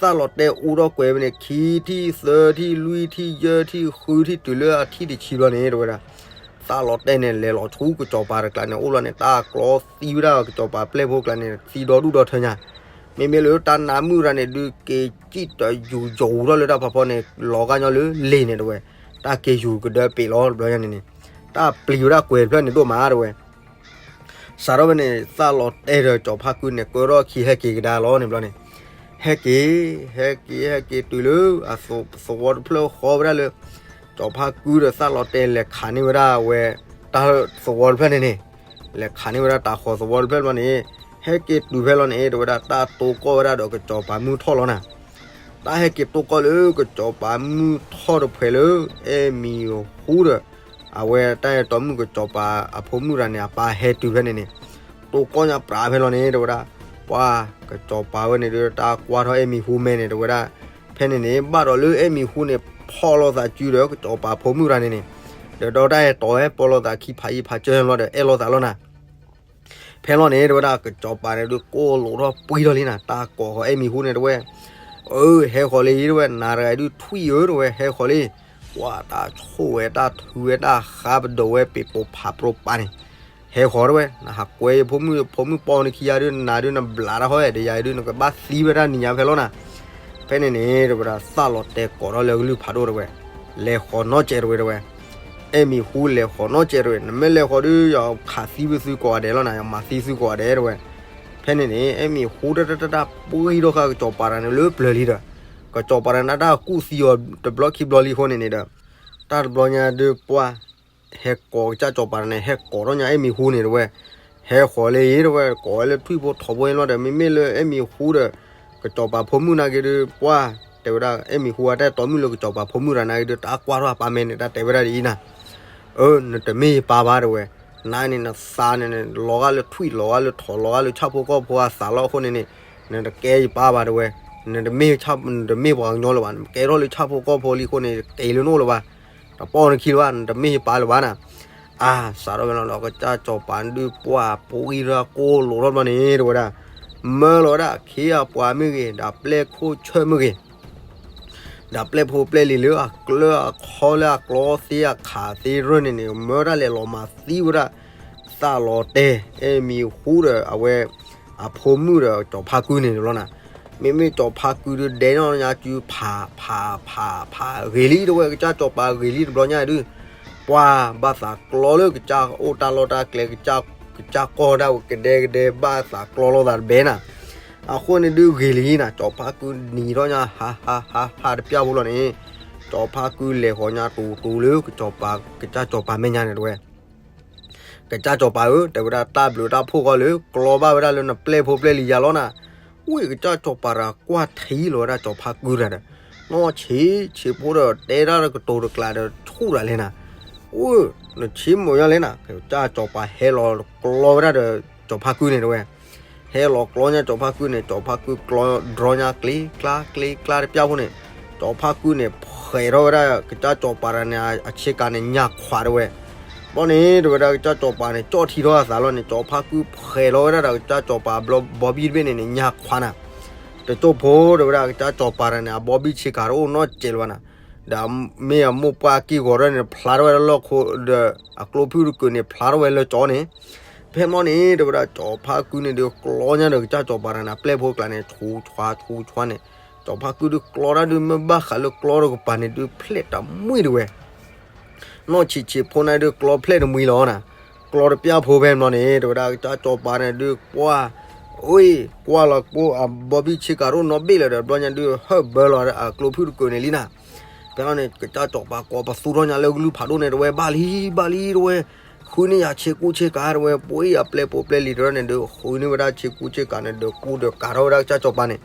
သၣ်လီၤတဲာ်အူထီၣ်ကွဲၤဖဲန့ၣ် ခံထံၣ်သၢထံၣ်လွံၢ်ထံၣ်ယဲၢ်ထံၣ်ဃုထံၣ်တုၤလၢအထံၣ်တဆံဘျီန့ၣ် တဲဝဲဒၣ်, သၣ်လီၤတဲာ်န့ၣ် လဲၤလီၤဆူကစီၤပၤတကျါန့ၣ် အိၣ်လီၤန့ၣ် တၢ်ကျီသံဝဲဒၣ်ကစီၤပၤပျဲၢ်ဖိကျါန့ၣ် သံဒီဒူၣ်ဒီထၢညါ, မ့မ့ၢ်လၢတၢ်နါမုၣ်ရၤန့ၣ် ဒုးက့ၤစံၣ်တယူၤယိၤထီၣ်လၢတၢ်ဖးဖီန့ၣ် လီၤဂာ်ညီလၢလ့ၣ်န့ၣ် တဲဝဲ, တၢ်က့ၤယူၤကဒၢပ့ၤလီၤတဘျီညါန့ၣ်န့ၣ်, တၢ်ပျံၤဝဲဒၣ်ကွဲၤတဖျၢၣ်န့ၣ်ဒိၣ်မး တဲဝဲ စးထီၣ်ဖဲန့ၣ် သၣ်လီၤတဲာ်ဒီးကစီၤဖါကုန့ၣ် ကၢထီၣ်ခံဟဲက့ၤကဒါလီၤန့ၣ်ဘျီန့ၣ်, ဟဲက့ၤ ဟဲက့ၤ ဟဲက့ၤတုၤလၢအသဝီတဖျၢၣ်ဃီဝဲဒၣ်လၢ ကစီၤဖါကုဒီးသၣ်လီၤတဲာ်လဲၤခးန့ၢ်ဝဲဒၣ်ဝဲ တၢ်သဝီတဖျၢၣ်န့ၣ်န့ၣ်, လဲၤခးန့ၢ်ဝဲဒၣ်တၢ်ဃီၤသဝီတဖျၢၣ်ဘျီန့ၣ်, ဟဲက့ၤတုၤဖဲလီၤန့ၣ် တဲဝဲဒၣ် တၢ်တိၢ်ကီၢ်ဝဲဒၣ်ဒီးကစီၤပၤမုၢ်ထီၣ်လီၤနၤ တၢ်ဟဲက့ၤတိၢ်ကီၢ်လၢကစီၤပၤမုၢ်ထီၣ်တဖှဲးလၢ အဲၣ်မံၤဟူဒီး အဝဲတၢ်အဲၣ်တီမုၣ်ကစီၤပၤအဖိမုၣ်ရၤန့ၣ် အပၢ်ဟဲတုၤဖဲန့ၣ်န့ၣ်, တိၢ်ကီၢ်ညါပြးဖဲလီၤန့ၣ် တဲဝဲဒၣ်, ပှၤကစီၤပၤဝဲန့ၣ်ဒီး တၢ်ကွၢ်ထီၣ်အဲၣ်မံၤဟူမဲန့ၣ် တဲဝဲဒၣ်, ဖဲန့ၣ်န့ၣ် ဘၣ်ဒီးလၢအဲၣ်မံၤဟူန့ၣ် ဖီၣ်လိာ်သးစုဒီးကစီၤပၤဖိမုၣ်ရၤန့ၣ်န့ၣ်, ဒီးဒီးတၢ်အဲၣ်တီဝဲ ပီၣ်လိာ်သးခံဖးယံာ်ဖးစၢၢ်လီၤဒီး အဲၣ်လိာ်သးလီၤနၤ ဖဲလီၤန့ၣ် တဲဝဲဒၣ် ကစီၤပၤန့ၣ်ဒုးကိၢ်လိာ်ထီၣ်ပှံၢ်ထီၣ်လံနၤ တၢ်ကိးဃီၤအဲၣ်မံၤဟူန့ၣ် တဲဝဲ, အၢ ဟဲဃီၤလံ တဲဝဲ နၤတဂၤဒုးထွံၣ်ဧၢ တဲဝဲ ဟဲဃီၤလံ, ပှၤတၢ်ဆိၣ်ဝဲတၢ်ထုဝဲတၢ်ဃါပဒိးဝဲပ့ၤပိာ်ဖးပြိပာ်န့ၣ်, ဟဲဃီၤ တဲဝဲ နဟးကွဲယဖိမုၣ် ဖိမုၣ်ပီန့ၣ်ခံဂၤဒုး နၤဒုးနဘျးတၢ်ဃီဒီး ယၤဒုးနကဘၣ်သံဝဲဒၣ်နံၤညါဖဲလီၤနၤ ဖဲန့ၣ်န့ၣ် တဲဝဲဒၣ် သၣ်လီၤတဲာ်ကိးထီၣ်လၢကလုၢ်ဖးဒိၣ် တဲဝဲ, လဲၤဃီၤနီတစဲး တဲဝဲ တဲဝဲ, အဲၣ်မံၤဟူလဲၤဃီၤနီတစဲး တဲဝဲ နမ့ၢ်လဲၤဃီၤဒုးယခးသံဝဲသုကိးဂၤဒဲးလီၤနၤ ယမၤသံသုကိးဂၤဒဲး တဲဝဲ, ဖဲန့ၣ်န့ၣ် အဲၣ်မံၤဟူတၢ်တၢ်တၢ်တၢ်ပှံၢ်ထီၣ်ဃာ်ကစီၤပၤတဂၤန့ၣ်လၢပျၢၤလံဒီး, ကစီၤပၤတဂၤန့ၣ်တၢ်ကူၣ်သံအီၤတဘျီခံဘျီလံအဃိန့ၣ်န့ၣ်ဒီး, တၢ်တဘျီညါဒုးပှၤ ဟဲကိးကစၢ်စီၤပၤန့ၣ် ဟဲကိးထီၣ်ညါအဲၣ်မံၤဟူန့ၣ် တဲဝဲ, ဟဲဃီၤလံ တဲဝဲ ကိးဝဲလၢထွံၣ်ဖိထိးဖိအလီၤဒီး မ့မ့ၢ်လၢအဲၣ်မံၤဟူဒီး ကစီၤပၤဖိမုၣ်နာ်က့ဒုး ပှၤ တဲဝဲဒၣ် အဲၣ်မံၤဟူအတၢ်အဲၣ်တီမုၣ်လၢကစီၤပၤဖိမုၣ်တဂၤနာ်က့ဒုး တၢ်ကွၢ်ထီၣ်အပၢ်မဲာ်န့ၣ် တၢ်တဲဝဲဒၣ်ဒ်အံၤနၤ, အၢ နတမ့ၢ်ယပၢ်ဘၣ် တဲဝဲ, နၤန့ၣ်နသးန့ၣ်န့ၣ် လီၤဂာ်လၢထွံၣ် လီၤဂာ်လၢထိး လီၤဂာ်လၢဆၣ်ဖိကီၢ်ဖိအသးလီၤအဃိန့ၣ်န့ၣ်, နတကဲယပၢ်ဘၣ် တဲဝဲ, နတမ့ၢ် နတမ့ၢ်ပှၤကညီလၢၤဘၣ် နကဲထီၣ်လၢဆၣ်ဖိကီၢ်ဖိလံအဃိန့ၣ် တကဲလၢနအိၣ်လၢၤဘၣ်, တပီၢ်နခံလၢၤဘၣ် နတမ့ၢ်ယပၢ်လၢၤဘၣ်နၤ, အါ စးထီၣ်ဖဲလီၤဒီး ကစၢ်စီၤပၤဒုးပှၤပှံၢ်ထီၣ်ကိၢ်လိာ်ထီၣ်ဘျီန့ၣ် တဲဝဲဒၣ်, မၢလီၤဝဲဒၣ်ခ့အပှၤမ့ၢ်ဂ့ၤ ဒီးပျဲၢ်ခိၣ်ဆၢၣ်မ့ၢ်ဂ့ၤ ဒီးပျဲၢ်ဖိပျဲၢ်လံၤလၢအကျၢၤအခီလၢအကျီသ့အခးသ့ရၢၢ်န့ၣ်န့ၣ် မၢဒၣ်လဲာ်လီၤမၤသံဝဲဒၣ် သၣ်လီၤတဲာ် အဲၣ်မံၤဟူဒီးအဝဲ အဖိမုၣ်ဒီးစီၤဖါကုန့ၣ်လီၤနၤ, မ့မ့ၢ်စီၤဖါကုဒုးဒဲးနီၢ်ညါစုဖးဖးဖးဖးဂ့ၤလံ တဲဝဲ ကစၢ်စီၤပၤဂ့ၤလံတဘျီညါဒုး ပှၤဘၣ်သးကျီလၢကစၢ်အိၣ်တၢ်လီၢ်တၢ်ကျဲ ကစၢ်ကီၢ်ဒၣ်ဝဲကဒဲကဒဲဘၣ်သးကျီလိာ်သးတဘဲနၤ, အဃိန့ၣ်ဒုးဂ့ၤလံနၤ စီၤဖါကုနံၤထီၣ်ညါ ဟးဟးဟးဟးတပျၢ်ဖိလီၤန့ၣ်, စီၤဖါကုလဲၤဃီၤညါတူၤတူၤလၢ ကစၢ်စီၤပၤမဲာ်ညါန့ၣ်တဲဝဲ, ကစၢ်စီၤပၤဧၢ တဲဝဲဒၣ် တၢ်ဘျုးတၢ်ဖှိၣ်ဃီလၢကျီဘၣ်ဝဲဒၣ်လၢနပျဲၢ်ဖိပျဲၢ်လံၤယၤလီၤနၤ, ဝံၤကစၢ်စီၤပၤတဂၤကွၢ်ထံလီၤဝဲဒၣ်စီၤဖါကုတဂၤဒီး နီၢ်ဆံးဆံးဖိဒီး တဲဒၣ်ကတိၤတကျးဒီးဆူၣ်တၢ်လဲၣ်နၤ, အိၣ် နဆံးမိၢ်ယါလဲၣ်နၤ ကစၢ်စီၤပၤဟဲလီၤကျီဝဲဒၣ်ဒီး စီၤဖါကုန့ၣ်တဲဝဲ, ဟဲလီၤကျီညါစီၤဖါကုန့ၣ် စီၤဖါကုကျီဒြီညါကျ့ကျါကျ့ကျါတပျၢ်ဖိန့ၣ်, စီၤဖါကုန့ၣ် ဖှဲးထီၣ်ဝဲဒၣ် ကစၢ်စီၤပၤတဂၤန့ၣ် အဆ့ကၤန့ၣ်ညၣ်ခွးတဲဝဲ, ဘျီန့ၣ် တဲဝဲဒၣ် ကစၢ်စီၤပၤန့ၣ် ကၠီၣ်ထံထီၣ်အသးလီၤန့ၣ် စီၤဖါကုဖှဲးလီၤဝဲဒၣ်ဒီး ကစၢ်စီၤပၤဘီဘံၣ်တဘ့ၣ်န့ၣ်န့ၣ် ညၣ်ခွးနၤ, တကၠိၢ်ဖိ တဲဝဲဒၣ် ကစၢ်စီၤပၤတဂၤန့ၣ် အဘီဘံၣ်ဆ့ကၤတအိၣ်နီတစဲးလၢၤဘၣ်နၤ, ဒီးမ့ၢ်အမိၢ်ပှၢ်က့ၢ်ဂီၤထီၣ်န့ၣ် ဖျါထီၣ်ဝဲလၢလီၢ်ခိၣ်ဒီး အကျိဖုၣ်တကုာ်န့ၣ် ဖျါထီၣ်ဝဲလၢကၠီန့ၣ်, ဖဲဘျီန့ၣ် တဲဝဲဒၣ် စီၤဖါကုန့ၣ်ဒီးကျီညါဒီး ကစၢ်စီၤပၤတဂၤန့ၣ် အပျဲၢ်ဖိကျါန့ၣ် ဆူးဆှါဆူးဆှါန့ၣ်, စီၤဖါကုဒုးကျီတၢ်ဒုး မ့ၢ်ဘၣ်ဃးလၢကျီတကပၤန့ၣ်ဒုး ဖျဲၣ်တမှံၤတဲဝဲ နီၢ်ဆံးဆံးဖိန့ၣ်ဒုး ကျီဖျဲၣ်တမှံၤလီၤနၤ, ကျီတပျၢ်ဖိဖဲဘျီန့ၣ် တဲဝဲဒၣ် ကစၢ်စီၤပၤန့ၣ်ဒုး ကွၢ် အ့ ကွၢ်လီၤကျိ အဘီဘံၣ်ဆ့ကၤတအိၣ်နီတဘ့ၣ်လၢၤဒီး ဘျီညါဒုး ဟၢၣ်ဘၢလီၤအကျိဖုၣ်တကုာ်န့ၣ်လံနၤ, ဖဲလီၤန့ၣ် ကစၢ်စီၤပၤကိးပသူထီၣ်ညါလၢကလုၢ်ဖးဒိၣ်န့ၣ် တဲဝဲ ဘၣ်လံ ဘၣ်လံ တဲဝဲ, ဃုန့ၢ်ယၤဆ့ကူဆ့ကၤ တဲဝဲ, ပှၤအံၤအပျဲၢ်ဖိပျဲၢ်လံၤတရၢန့ၣ်ဒုး ဃုန့ၢ်ဝဲဒၣ်ဆ့ကူဆ့ကၤန့ၣ် ဒုးကူဒုးကၤထီၣ်ဝဲဒၣ်ကစၢ်စီၤပၤန့ၣ်,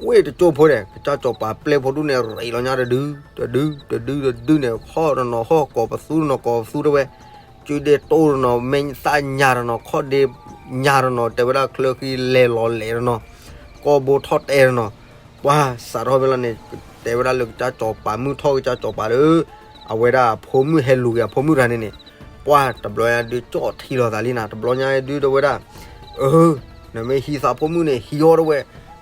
ဝ့ၢ်တကၠိၢ်ဖိဒီး ကစၢ်စီၤပၤပျဲၢ်ဖိဒူၣ်န့ၣ် ရံးလီၤညါတဒု တဒု တဒု တဒုန့ၣ် ဟီၣ်တနီၤဟီၣ် ကိးပသူတနီၤကိးပသူတဲဝဲ, စုဒ့တိၢ်တနီၤ မဲာ်သၣ်ညါတနီၤ ခီၣ်ဒ့ညါတနီၤ တဲဝဲဒၣ် ချၢဃံလဲၤလီၤလဲၤတနီၤ ကီၢ်ဘိထီၣ်တဲတနီၤ, ပှၤစးထီၣ်ဖဲလီၤန့ၣ် တဲဝဲဒၣ်လၢကစၢ်စီၤပၤ မုၢ်ထီၣ်ကစၢ်စီၤပၤဒီး အဝဲဒၣ်အဖိမုၣ်ဟဲလူၤက့ၤအဖိမုၣ်တဂၤန့ၣ်န့ၣ်, ပှၢ်တဘျီညါဒုးကၠီၣ်ထံလီၤသးလံနၤ, တဘျီညါဒုးတဲဝဲဒၣ်, အၢ, နမ့ၢ်ဟံးသးဖိမုၣ်န့ၣ် ဟံးအီၤတဲဝဲ,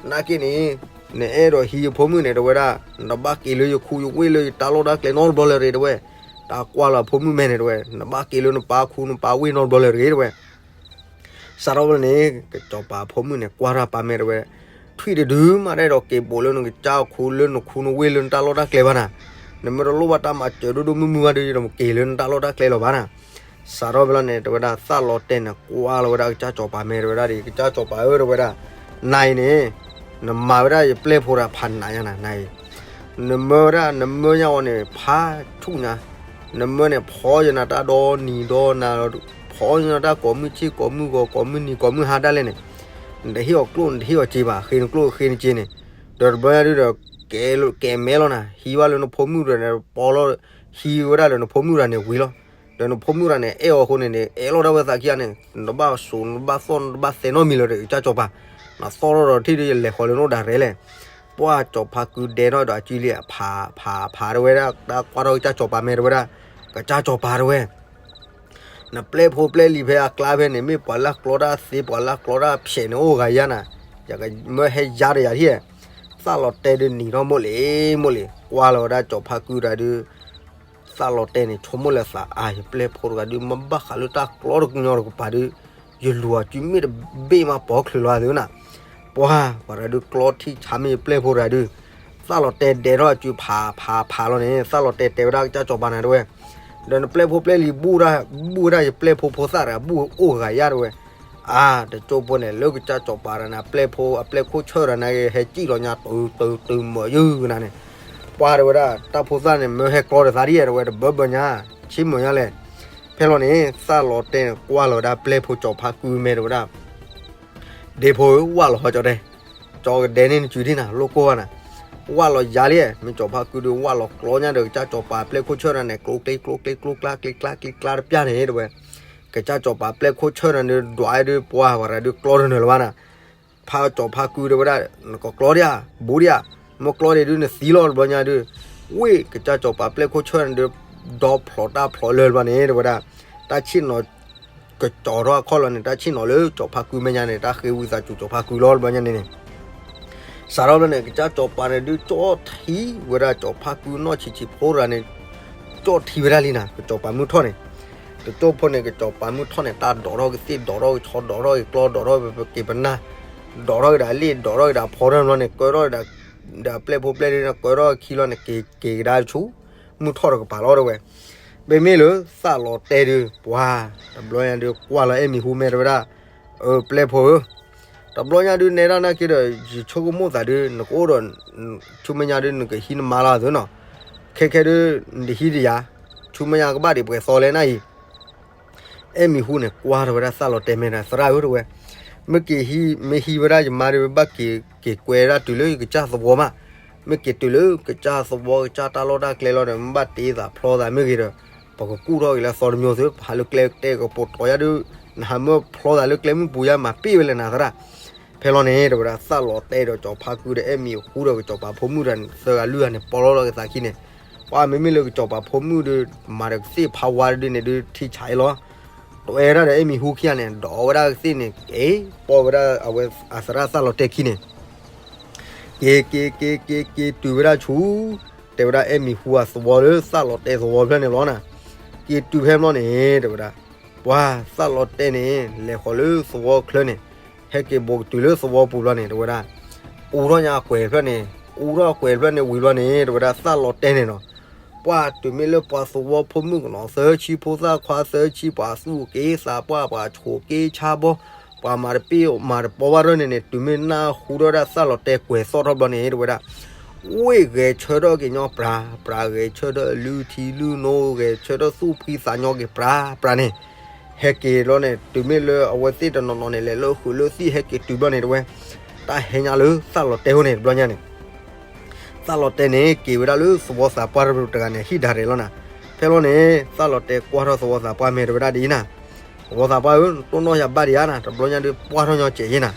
နာ်က့န့ၣ်, နအဲၣ်ဒိးဟံးယဖိမုၣ်န့ၣ် တဲဝဲဒၣ်, နတဘၣ်က့ၤလၢယခူယဝ့ၢ်လၢယတၢ်လီၢ်တၢ်ကျဲနီတဘျီလၢၤတဂ့ၤ တဲဝဲ, တၢ်ကွၢ်လီၤအဖိမုၣ်မဲာ်န့ၣ် တဲဝဲ, နဘၣ်က့ၤလၢနပၢ်ခူနပၢ်ဝ့ၢ်နီတဘျီလၢၤတဂ့ၤ တဲဝဲ စးထီၣ်ဝဲန့ၣ် ကစီၤပၤဖိမုၣ်န့ၣ် ကွၢ်ထီၣ်ပၢ်မဲာ်တဲဝဲ, ထွံၣ်တဒုမး တအဲၣ်ဒိးက့ၤဘူးလၢနကစၢ်ခူလၢနခူနဝ့ၢ်လၢနတၢ်လီၢ်တၢ်ကျဲဘၣ်နၤ, နမ့ၢ်တလိၣ်ဘၣ်တၢ်မၤစၢၤဒိၣ်ဒိၣ်မုၢ်မုၢ်ဘၣ်ဒီး ယတက့ၤလၢနတၢ်လီၢ်တၢ်ကျဲလၢၤဘၣ်နၤ. စးထီၣ်ဖဲလီၤန့ၣ် တဲဝဲဒၣ် သၣ်လီၤတဲာ်န့ၣ် ကွၢ်လီၤဝဲဒၣ်ကစၢ်စီၤပၤမဲာ်တဲဝဲဒၣ်ဒီး ကစၢ်စီၤပၤဧၢ တဲဝဲဒၣ်, နၤအံၤန့ၣ်, နမၤဝဲဒၣ်ယပျဲၢ်ဖိတဂၤဖးနးညါနၤ နၤအံၤ နမၢဝဲဒၣ် နမၢညါအီၤန့ၣ် ဖးဆူၣ်ညါ, နမၢန့ၣ် ဖီယနၤတၢ်ဒီနံၤဒီနၤလီၤ, ဖီယနၤတၢ်ကိးမုၢ်ဆ့ၣ်ကိးမုၢ်ဂီၤ ကိးမုၢ်နံၤကိးမုၢ်ဟါဒၣ်လဲာ်န့ၣ်, နတဟ့ၣ်အီၤကျိၣ် နတဟ့ၣ်အီၤစ့ဘၣ်, ဃ့နကျိၣ်ဃ့နစ့န့ၣ်, ဒီးတဘျီညါဒုးဒီး ကဲမဲလီၤနၤ, ဟံးဘၣ်လၢနဖိမုၣ်ဒီးန့ၣ် ပီလီၤ, ဟံးဝဲဒၣ်လၢနဖိမုၣ်တဂၤန့ၣ်ဝံၤလီၤ. ဒီးနဖိမုၣ်တဂၤန့ၣ် အဲၣ်အီၤအဃိန့ၣ်န့ၣ် အဲၣ်လီၤဒၣ်ဝဲသးခံဂၤန့ၣ် နတဘၣ်စိာ် နတဘၣ်သီၣ် နတဘၣ်သဲနီတမံၤလၢၤဒီး ကစၢ်စီၤပၤ, နသီၣ်ထီၣ်ဒီးထံၣ်ဒီးယလဲၤဃီၤလၢနအိၣ်ဒၣ်ရဲလဲၣ်. ပှၢ်စီၤပၤကုဒဲထီၣ်ဒီးအစုလံအဖးဖးဖးတဲဝဲဒၣ် တၢ်ကွၢ်ထီၣ်ကစၢ်စီၤပၤမဲာ်တဲဝဲဒၣ်, ကစၢ်စီၤပၤတဲဝဲ နပျဲၢ်ဖိပျဲၢ်လံၤဖဲအကျါဖဲန့ၣ် မ့ၢ်ပှၤလၢကျီတၢ်သ့ ပှၤလၢကျီတၢ်ဖျဲးန့ၣ် အိၣ်ဂၤယါနၤ, ယကမၢဟဲယါဒီးယၤထံၣ်, သၣ်လီၤတဲာ်ဒုးနံၤထီၣ်မိၢ်လံၤမိၢ်လံၤ ကွၢ်လီၤဝဲဒၣ်စီၤပၤကုတဂၤဒုး, သၣ်လီၤတဲာ်န့ၣ် ဆိကမိၣ်လၢသးအါ ယပျဲၢ်ဖိတဂၤဒုး မ့ၢ်ဘၣ်ဃးလၢတၢ်ကျီတကညီတကပၤဒုး, ယလူၤအီၤစုမ့ၢ်တဘ့ၣ်မးပိာ်ချုးလီၤသ့နၤ, ပှၢ် ပှၤတဂၤဒုးကျီထံၣ်ဆါမ့ၢ်ယပျဲၢ်ဖိတဂၤဒုး, သၣ်လီၤတဲာ်ဒဲးထီၣ်အစုဖးဖးဖးလီၤန့ၣ် သၣ်လီၤတဲာ်တဲဝဲဒၣ်ကစၢ်စီၤပၤနၤတဲဝဲ ဒီးနပျဲၢ်ဖိပျဲၢ်လံၤဘူၣ်ဒၣ်, ဘူၣ်ဝဲဒၣ်ယပျဲၢ်ဖိဖိသၣ်တဂၤ ဘူၣ်အိၣ်ဂၤယါတဲဝဲ, အါ တကၠိဖိန့ၣ် လၢကစၢ်စီၤပၤတဂၤန့ၣ် အပျဲၢ်ဖိအပျဲၢ်ခိၣ်ဆၢၣ်တဂၤန့ၣ် ဟဲစံၣ်လီၤညါတုၤတုၤတုၤမၢယုၢ်ကနၤန့ၣ်, ပှၢ်တဲဝဲဒၣ် တၢ်ဖိသၣ်န့ၣ် မၢဟဲကျီဒီးသးဒ်တဲဝဲ တဘၢဘၢညါ, ဆ့မၢညါလဲၣ်. ဖဲလီၤန့ၣ် သၣ်လီၤတဲာ်န့ၣ် ကွၢ်လီၤဝဲဒၣ်ပျဲၢ်ဖိစီၤပၤကုမဲာ်တဲဝဲဒၣ် ဒ့ဖိဧၢ ဝၢ်လီၤဟီကၠီတဲ, ကၠီကဒဲန့ၣ်နစုဒ်နၤ လိၣ်ကိၢ်ဘၣ်နၤ, ဝၢ်လီၤယၤလံ, မ့ၢ်စီၤပၤကုဒုး ဝၢ်လီၤကျီညါဒီးကစၢ်စီၤပၤပျဲၢ်ခိၣ်ဆၢၣ်တဂၤန့ၣ် ကျိကျ့ကျိကျ့ကျိကျါကျ့ကျါကျ့ကျါတပျၢ်န့ၣ်တဲဝဲ, ကစၢ်စီၤပၤပျဲၢ်ခိၣ်ဆၢၣ်တဂၤန့ၣ် ဒွးဒုးပှၢ်ဝဲဒၣ်ဒုးကျီတနၢၤလၢၤဘၣ်နၤ ဖးစီၤပၤကုတဲဝဲဒၣ် နကကျီဒံးဧါ, ဘူးဒံးဧါ, မ့ၢ်ကျီဒံးဒုးနသံလီၤတဘျီညါဒုး, ဝ့ၢ်ကစၢ်စီၤပၤပျဲၢ်ခိၣ်ဆၢၣ်န့ၣ်ဒုး, ဒီဖျိးတၢ်ဖျိးလၢၤတဘျီန့ၣ် တဲဝဲဒၣ်, တၢ်ဆ့ၣ်နီၤ ကကၠီၤထီၣ်အခီၣ်လီၤန့ၣ် တၢ်ဆ့ၣ်နီၤလၢစီၤပၤကုမဲာ်ညါန့ၣ် တၢ်ဃ့ဝံသးစူၤစီၤပၤကုလီၤတဘျီညါန့ၣ်န့ၣ် စးထီၣ်ဖဲန့ၣ် ကစၢ်စီၤပၤန့ၣ်ဒုး ကၠီၣ်ထံဝဲဒၣ်စီၤပၤကုနီၢ်ဆံးဆံးဖိတဂၤန့ၣ်, ကၠီၣ်ထံဝဲဒၣ်လံနၤ ကစီၤပၤမုၢ်ထီၣ်န့ၣ်, တကၠိဖိန့ၣ် ကစီၤပၤမုၢ်ထီၣ်န့ၣ် တၢ်ဒိးထီၣ်ကသ့ၣ် ဒိးထီၣ်ကဆီ ဒိးထီၣ်က့ၤကျီ ဒိးထီၣ်က့ၤပနၢ်, ဒိးထီၣ်က့ၤဒီးအလ့ၣ် ဒိးထီၣ်က့ၤဒီးအဖီတၢၢ်ဘျီန့ၣ် ကၢထီၣ်က့ၤဒီး, ဒီးအပျဲၢ်ဖိပျဲၢ်လံၤန့ၣ် ကၢထီၣ်ခံလီၤန့ၣ် က့ၤက့ၤကဒါဆူ မုၢ်ထီၣ်တကပၤလီၤတဲဝဲ, မ့မ့ၢ်လၢသၣ်လီၤတဲာ်ဒုး ပှၤ တဘျီညါဒုး ကွၢ်လီၤအဲၣ်မံၤဟူမဲာ်တဲဝဲဒၣ်, အၢ ပျဲၢ်ဖိဧၢ, တဘျီညါဒုးနဲဒၣ်နာ်က့ဒီး ယဆိကမိၣ်သးဒုး နကအိၣ်ဒီး ဆူမဲာ်ညါဒုး နကဟံးနမါလီၤသ့နီၤ, ခဲခဲဒုး နတဟံးတယၤ, ဆူမဲာ်ညါကဘၣ်ဒံးပှဲၤသီလဲၣ်နၤအံၤ အဲၣ်မံၤဟူန့ၣ် ကွၢ်ထီၣ်ဝဲဒၣ်သၣ်လီၤတဲာ်မဲာ်ဒီး သရၣ်ဧၢ တဲဝဲ, မ့ၢ်က့ၤဟံး မ့ၢ်ဟံးဝဲဒၣ်ယမါဒီး ဘၣ်က့ၤ က့ၤကွဲဒၣ်တုၤလၢယကစၢ်သဝီမး, မ့ၢ်က့ၤတုၤလၢကစၢ်သဝီ ကစၢ်တၢ်လီၢ်တၢ်ကျဲလီၤဒီး မ့ၢ်ဘၣ်တ့သးဖျီသးမ့ၢ်ဂ့ၤဒီး ပကကူၣ်ထီၣ်က့ၤလၢအသီတမံၤသု ပဟးလၢကျဲတဲာ်ကပိာ်တီၤယါဒုး နဟးမၢဖျီသးလၢကျဲမုၢ်ပူၤယါ မၤပ့ၢ်ဝဲလဲၣ်နၤသရၣ်, ဖဲလီၤန့ၣ် တဲဝဲဒၣ်သၣ်လီၤတဲာ်ဒီးစီၤဖါကုဒီးအဲၣ်မံၤဟူဒီးကစီၤပၤဖိမုၣ်ဒီး သၢဂၤလွံၢ်ဂၤန့ၣ် ပီလီၤလီၤက့ၤသးခံန့ၣ်, ပှၤမ့မ့ၢ်လၢကစီၤပၤဖိမုၣ်ဒီး မၤဒီးကသ့ၣ်ဖးဝါဒုးန့ၣ်ဒုး ထံဆးအံၤလီၤ, တဝဲဒၣ်ဒီးအဲၣ်မံၤဟူခံဂၤန့ၣ် ဒိးဝဲဒၣ်ကသ့ၣ်န့ၣ် က့ၤပီၢ်ဝဲဒၣ်အဝဲအသရၣ်သၣ်လီၤတဲာ်ခံန့ၣ် က့ၤက့ၤက့ၤက့ၤက့ၤတုၤဝဲဒၣ်ဆူ တဲဝဲဒၣ်အဲၣ်မံၤဟူအသဝီလၢသၣ်လီၤတဲာ်သဝီဖျၢၣ်န့ၣ်လီၤနၤ, က့ၤတုၤဖဲဘျီန့ၣ် တဲဝဲဒၣ်, ပှၤသၣ်လီၤတဲာ်န့ၣ် လဲၤဃီၤလၢသဝီချၢန့ၣ်, ဟဲက့ၤဘိးကတုၤလၢသဝီပူၤဘျီန့ၣ် တဲဝဲဒၣ်, အူထီၣ်ညါအကွဲၤဖျၢၣ်န့ၣ်, အူထီၣ်အကွဲၤဖျၢၣ်န့ၣ်ဝံၤဘျီန့ၣ် တဲဝဲဒၣ်သၣ်လီၤတဲာ်န့ၣ်နီၤ ပှၤတုၤမ့ၢ်လၢပှၤသဝီဖိမုၣ်ကနီၤ သၢဆံဖိသၣ်ခွါသၢဆံ ပှၤသူၣ်က့သးပှၢ် ပှၤဆိးက့ဆါဘီ, ပှၤမၤတပ့ၢ်မၤတပီဘၣ်ရၢၢ်န့ၣ်န့ၣ် တုၤမ့ၢ်နၢ်ဟူထီၣ်ဝဲဒၣ်သၣ်လီၤတဲာ်ကွဲၤသီၣ်ထီၣ်ဘျီန့ၣ် တဲဝဲဒၣ်, ဝ့ၢ်ဂဲၤဆၢထၢၣ်က့ၤညီပြၤ, ပြၤဂဲၤဆၢထၢၣ်လုၢ်ထံလုၢ်နိ ဂဲၤဆၢထၢၣ်သူၣ်ဖှံသးညီက့ၤပြၤပြၤန့ၣ်, ဟဲက့ၤလီၤန့ၣ် တုၤမ့ၢ်လၢအဝဲသ့ၣ်တနီၤနီၤန့ၣ် လဲၤလၢဃုာ်လၢသံၣ်ဟဲက့ၤတုၤဘျီန့ၣ် တဲဝဲ, တၢ်ဟဲညါလၢသၣ်လီၤတဲာ်အဃိန့ၣ် တဘျီညါန့ၣ် သၣ်လီၤတဲာ်န့ၣ် က့ၤဝဲဒၣ်လၢသဝီသးပှၢ်တဂၤန့ၣ် ဟံၣ်ဒၣ်ရဲၣ်လီၤနၤ. ဖဲလီၤန့ၣ် သၣ်လီၤတဲာ်ကွၢ်ထီၣ်သဝီသးပှၢ်မဲာ်တဲဝဲဒၣ်ဒ်အံၤနၤ, သဝီသးပှၢ်ဧၢ, နတိၢ်နီၣ်ယၤဘၣ်ဒံးဧါနၤ, တဘျီညါဒုးပှၢ်ထီၣ်ညီစဲးယဲနၤ,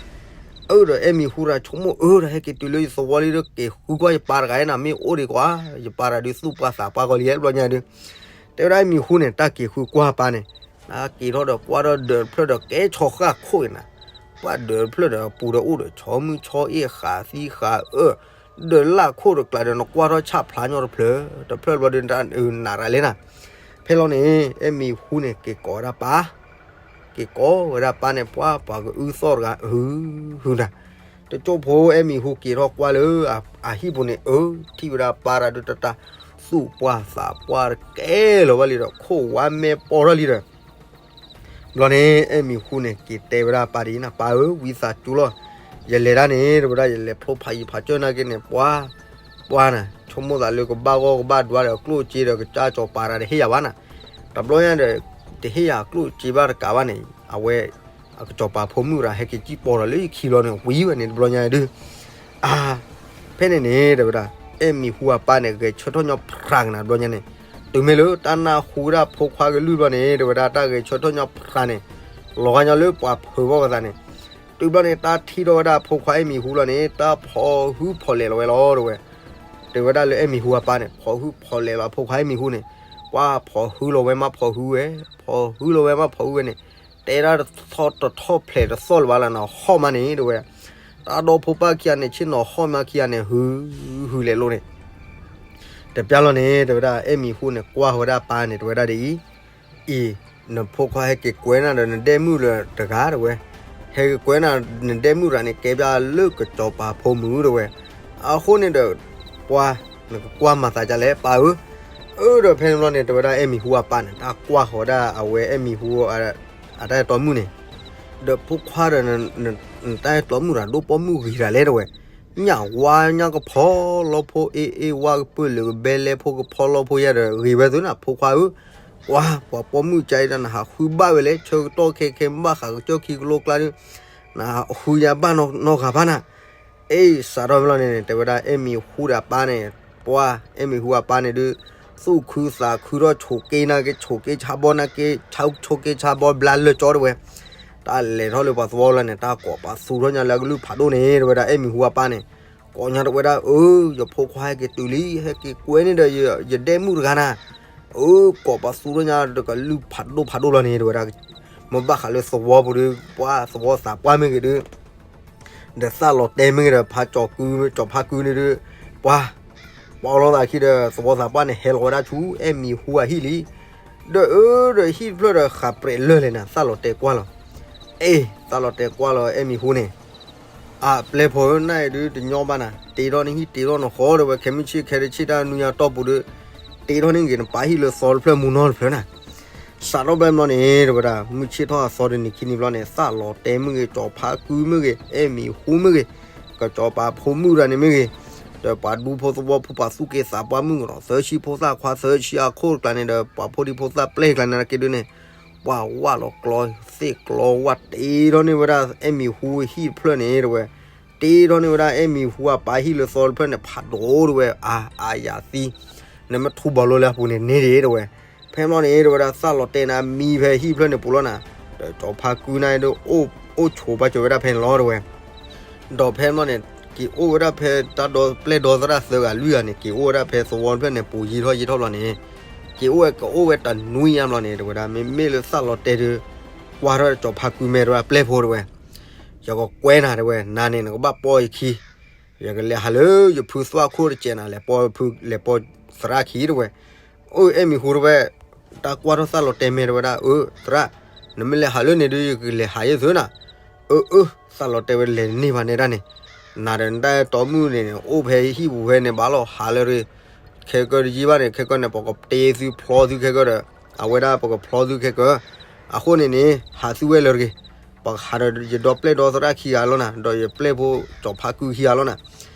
အၢဒီးအဲၣ်မံၤဟူတဂၤဆိကမိၣ်အၢဒီး ဟဲက့ၤတုၤလၢယသဝီလံဒီး က့ၤဃုကွၢ်ယပၢ်တဂၤနီၤ, မ့ၢ်အိၣ်ဒံးကွၢ်, ယပၢ်တဂၤဒုးသူၣ်ပှၢ်သးပှၢ်ကီလံ ဘျီညါဒုး. တဲဝဲဒၣ်အဲၣ်မံၤဟူန့ၣ် တၢ်က့ၤဃုကွၢ်ပၢ်န့ၣ်, နက့ၤထီၣ်ဒီးကွၢ်ထီၣ်ဒၢးတဖျၢၣ်ဒီးကဲဆီဃၣ်ခိၣ်အံၤနၤ, ပှၢ်ဒၢးတဖျၢၣ်ဒီးပူၤဒီးအိၣ်ဒီးဆီမုၢ်ဆီအ့ၣ်ဃးသံဃးအၢ, ဒၢးလၢခိၣ်ဒီးကျါဒီးနကွၢ်ထီၣ်ဆၣ်ဖျါညီတဖျၢၣ်, တဖျၢၣ်ဘျီဒုး နးတဂၤလဲၣ်နၤ. ဖဲလီၤန့ၣ် အဲၣ်မံၤဟူန့ၣ် က့ၤကိးဝဲဒၣ်ပၢ် က့ၤကိးဝဲဒၣ်ပၢ်န့ၣ် ပှၤပှၤကအုသီၣ်တဂၤ ဟုဟုနၤ. တကၠိၢ်ဖိအဲၣ်မံၤဟူက့ၤထီၣ်ကွၢ်လၢအဟံၣ်ပူၤန့ၣ် အၢ ထံၣ်ဝဲဒၣ်ပၢ်တၢ်ဒုးတၢ်တၢ် သူၣ်ပှၢ်သးပှၢ်တကဲလီၤဘၣ်လံဒီး ခိၣ်ဝါမဲာ်ပီၢ်ထီၣ်လံဒီး ဘျီန့ၣ် အဲၣ်မံၤဟူန့ၣ် က့ၤတဲဝဲဒၣ်ပၢ်ဒ်အံၤနၤ, ပၢ်ဧၢ ဝံသးစူၤလီၤ, ယလဲၤဒၣ်န့ၣ် တဲဝဲဒၣ် ယလဲၤဖျိဖးယံၤဖးစၢၢ်နာ်က့န့ၣ် ပှၤ ပှၤနၤ ဆိကမိၣ်သးလၢကဘၣ်ဂီၢ်ကဘၣ်ဒွါဒီး အကျိၣ်အစ့ဒီး ကစၢ်စီၤပၤတဂၤတဟ့ၣ်ယၤဘၣ်နၤ, တဘျီညါဒီး တဟ့ၣ်ယၤအကျိၣ်အစ့ဘၣ်တကးဘၣ်န့ၣ် အဝဲ အကစီၤပၤဖိမုၣ်တဂၤ ဟဲက့ၤစံၣ်ပိာ်ဒီးလၢယခံဘျီန့ၣ် ဝံၤဝဲန့ၣ် တဘျီညါဒုး အါ ဖဲန့ၣ်န့ၣ် တဲဝဲဒၣ် အဲၣ်မံၤဟူအပၢ်န့ၣ် ဂဲၤဆၢထၢၣ်ညီဖြးကနၤ တဘျီညါန့ၣ်, တုၤမ့ၢ်လၢတၢ်နၢ်ဟူဝဲဒၣ်ဖိခွါကလုၢ်ဘျီန့ၣ် တဲဝဲဒၣ် တၢ်ဂဲၤဆၢထၢၣ်ညီဖြးန့ၣ် လီၤဂာ်ညီလၢပှၤဖုးဘၣ်ဝဲသးန့ၣ်, တုၤဘျီန့ၣ် တၢ်ထံၣ်ထီၣ်ဝဲဒၣ်ဖိခွါအဲၣ်မံၤဟူလီၤန့ၣ် တၢ်ဖီၣ်ဟုၣ်ဖီၣ်လဲၤလီၤဝဲလီၤ တဲဝဲ, တဲဝဲဒၣ်လၢအဲၣ်မံၤဟူအပၢ်န့ၣ် ဖီၣ်ဟုၣ်ဖီၣ်လဲၤလီၤဖိခွါအဲၣ်မံၤဟူန့ၣ်, ပှၤဖီၣ်ဟုၣ်လီၤဝဲမးဖီၣ်ဟုၣ်ဝဲ, ဖီၣ်ဟုၣ်လီၤဝဲမးဖီၣ်ဟုၣ်ဝဲန့ၣ်, တဲဒၣ်တထီၣ်တထီၣ်ဖျဲးတသီၣ်လၢၤဘၣ်လၢနဟီၣ်မးန့ၣ် တဲဝဲ, တၢ်ဒီဖိပၢ်ခံဂၤန့ၣ် ဆ့ၣ်နီၤဟီၣ်မးခံဂၤန့ၣ် ဟု ဟုလဲၤလိၤန့ၣ် တပျၢ်လီၤန့ၣ် တဲဝဲဒၣ် အဲၣ်မံၤဟူန့ၣ် ကွၢ်ဃီၤဝဲဒၣ်ပၢ်န့ၣ် တဲဝဲဒၣ်ဒ်အံၤ, အံၤ နဖိခွါဟဲက့ၤကွဲနၤဒီးနဒဲမုၣ်လၢတဂၤ တဲဝဲ, ဟဲက့ၤကွဲနၤ နဒဲမုၣ်တဂၤန့ၣ် ကဲဘျါလၢကစီၤပၤဖိမုၣ် တဲဝဲ, အဃိန့ၣ်ဒီး ပှၤ နကကွၢ်မၤသးဒ်လဲၣ် ပၢ်ဧၢ, အၢဒီးဖဲန့ၣ်ဘျီန့ၣ် တဲဝဲဒၣ်အဲၣ်မံၤဟူအပၢ်န့ၣ် တၢ်ကွၢ်ဃီၤဝဲဒၣ်အဝဲအဲၣ်မံၤဟူ အတၢ်အဲၣ်တီမုၣ်န့ၣ်, ဒီးဖိခွါဒီး နတၢ်အဲၣ်တီမုၣ်တဂၤဒိၣ်ပိာ်မုၣ်ဂ့ၤတၢ်လဲၣ် တဲဝဲ, ညၣ်ဝါညၣ်ကဖီလီဖိအ့ၣ်အ့ၣ်ဝါကပုာ်လၢကဘဲလဲဖိကဖီလီဖိယါဒီးဂ့ၤဝဲသုန့ၣ် ဖိခွါဧၢ, ကွၢ် ပှၤပိာ်မုၣ်ကါအံၤတၢ်နဟးဃုဘၣ်ဝဲလဲၣ် ဆၢကတီၢ်ခဲခဲဘၣ်ဃးကစၢၢ်ခံကလိကျါဒီး နဟးဃုယါဘၣ်နီတဂၤဘၣ်နၤ, အ့ၣ် စးထီၣ်ဖဲလီၤန့ၣ် တဲဝဲဒၣ်အဲၣ်မံၤဟူဒီးအပၢ်န့ၣ်, ပှၤ အဲၣ်မံၤဟူအပၢ်န့ၣ်ဒုး သူၣ်ခုသးခုထီၣ် ဆိးက့နၤက့ ဆိးက့ဆါဘီနၤက့ ဆိးက့ဆါဘီဘျါလၢာ်ကၠီ တဲဝဲ, တၢ်လဲၤထီၣ်လၢပှၤသဝီလၢန့ၣ် တၢ်ကိးပသူထီၣ်ညါလၢအကလုၢ်ဖးဒိၣ်န့ၣ် တဲဝဲဒၣ်အဲၣ်မံၤဟူအပၢ်န့ၣ်, ကိးညါတဲဝဲဒၣ် အၢ ယဖိခွါဟဲက့ၤတုၤလံ ဟဲက့ၤကွဲန့ၣ်ဒီး ယဒဲမုၣ်တဂၤနၤ, အၢ ကိးပသူထီၣ်ညါ တကလုၢ်ဖးဒိၣ်ဖးဒိၣ်လီၤန့ၣ် တဲဝဲဒၣ်, မ့ၢ်ဘၣ်ဃးလၢသဝီပူၤဒီး ပှၤသဝီသးပှၢ်မ့ၢ်ဂ့ၤဒီး ဒီးသးလီၤတဲာ်မ့ၢ်ဂ့ၤဒီး ဖးကၠီၤကု ကၠီၤဖါကုန့ၣ်ဒုး ပှၤ ပှၤလီၤသးခံဒီး သဝီသးပှၢ်န့ၣ် ဟဲလီၤဝဲဒၣ်ဆူ အဲၣ်မံၤဟူအဟံၣ်လံ, ဒီးအၢ ဒီးဟံၣ်တဖျၢၣ်ဒီး ဃးပြဲးလၢာ်လဲၣ်နၤ သးလီၤတဲာ်ကွၢ်လီၤ, အ့ၣ် သးလီၤတဲာ်ကွၢ်လီၤ အဲၣ်မံၤဟူန့ၣ်, အပျဲၢ်ဖိဧၢ နၤအံၤဒုးတညီဘၣ်နၤ တ့ထီၣ်န့ၢ်ဟံၣ်တ့ထီၣ်နဃီ တဲဝဲ ခဲမုၢ်ဆ့ၣ်ခဲတဆ့ၣ်တၢ်နွံညါတီၢ်ပူၤဒီး တ့ထီၣ်န့ၢ်ဂ့ၤ နပၢ်ဟံၣ်လၢသီတဖျၢၣ်မူနီတဖျၢၣ်နၤ စးထီၣ်ဘၣ်ဘျီန့ၣ် တဲဝဲဒၣ် မုၢ်ဆ့ၣ်ထီၣ်အသီတနံၤခံနံၤဘျီန့ၣ် သးလီၤတဲာ်မ့ၢ်ဂ့ၤ ကၠီၤဖါကုမ့ၢ်ဂ့ၤ အဲၣ်မံၤဟူမ့ၢ်ဂ့ၤ ကၠီၤပၤဖိမုၣ်တဂၤန့ၣ်မ့ၢ်ဂ့ၤ, ဒီးပှၤဒူဖိသဝီဖိပှၤသူၣ်က့သးပှၢ်မုၣ်ကနီၤ သၢဆံဖိသၣ်ခွါ သၢဆံအခိၣ်တကျါန့ၣ်ဒီး ပှၤဖိဒံဖိသၣ်ပျဲၢ်ကျါန့ၣ်က့ဒုးန့ၣ်, ပှၤဝၣ်လီၤကျီ သ့ၣ်ကျီဝၣ်တ့ထီၣ်န့ၢ်ဝဲဒၣ် အဲၣ်မံၤဟူဟံၣ်တဖျၢၣ်န့ၣ် တဲဝဲ တ့ထီၣ်န့ၢ်ဝဲဒၣ် အဲၣ်မံၤဟူအပၢ်ဟံၣ်လၢသီတဖျၢၣ်န့ၣ် ဖးဒိၣ် တဲဝဲ အါ အါယၤသံ, နမ့ၢ်ထူဘီလိလၢအပူၤန့ၣ်န့ၣ်ဒၣ် တဲဝဲ, ဖဲမ့ၢ်န့ၣ် တဲဝဲဒၣ် သးလီၤတဲာ်နၤမံဖဲဟံၣ်တဖျၢၣ်န့ၣ်ပူၤလီၤနၤ, ဒီးကၠီၤဖါကုန့ၣ်ဒီး အိၣ်ဆိးဘၣ်ကၠီၤဝဲဒၣ်ဖဲန့ၣ်လီၤ တဲဝဲ ဒီးဖဲမ့ၢ်န့ၣ် က့ၤအိၣ်ဝဲဒၣ်ဖဲတၢ်ဒီပျဲၢ်ဒီသရၣ်သၢဂၤလွံၢ်ဂၤန့ၣ် က့ၤအိၣ်ဝဲဒၣ်ဖဲသဝီတဖျၢၣ်န့ၣ် ပူၤယံာ်ထီၣ်ယံာ်ထီၣ်ဘျီန့ၣ်, က့ၤအိၣ်ဝဲကအိၣ်ဝဲတနွံညါဘျီန့ၣ် တဲဝဲဒၣ် မ့မ့ၢ်လၢသးလီၤတဲာ်ဒီး ကွၢ်ထီၣ်ကၠီၤဖါကုမဲာ်တဲဝဲဒၣ်ပျဲၢ်ဖိတဲဝဲ, ယကကွဲနၤတဲဝဲ နၤန့ၣ် နကဘၣ်ပိာ်ယခံ ယကလဲၤဟးလၢယဖုသွၣ်ခိၣ်တစဲးနၤ လဲၤပိာ်ဖု လဲၤပိာ်သရၣ်ခံတဲဝဲ, အိၣ်အဲၣ်မံၤဟူတဲဝဲ, တၢ်ကွၢ်ထီၣ်သးလီၤတဲာ်မဲာ်တဲဝဲဒၣ် အၢ သရၣ်, နမ့ၢ်လဲၤဟးလၢန့ၣ်ဒုး ယကလဲၤဟးယဲၢ်သုနၤ, အၢ အၢ သးလီၤတဲာ်ဝဲလဲၤန့ၢ်ဘၣ်နဲဒၣ်န့ၣ်, နၤဒီးနတၢ်အဲၣ်တီမုၣ်န့ၣ် အိၣ်ဖဲဟံၣ်ပူၤဖဲန့ၣ်ဘၣ်လီၤ ဟးလၢရ့ၣ်, ခဲကၢတယံာ်ဘၣ်န့ၣ် ခဲကၢန့ၣ် ပကတ့သုဖျီသုခဲကၢဒီး, အဝဲဒၣ်ပကဖျီသုခဲကၢ, အဃိန့ၣ်န့ၣ် ဟးသုဝဲလၢရ့ၣ်, ပကဟးဒီးယဒီပျဲၢ်ဒီသရၣ်ခံဂၤလီၤနၤ ဒီးယပျဲၢ်ဖိကၠီၤဖါကုခံဂၤလီၤနၤ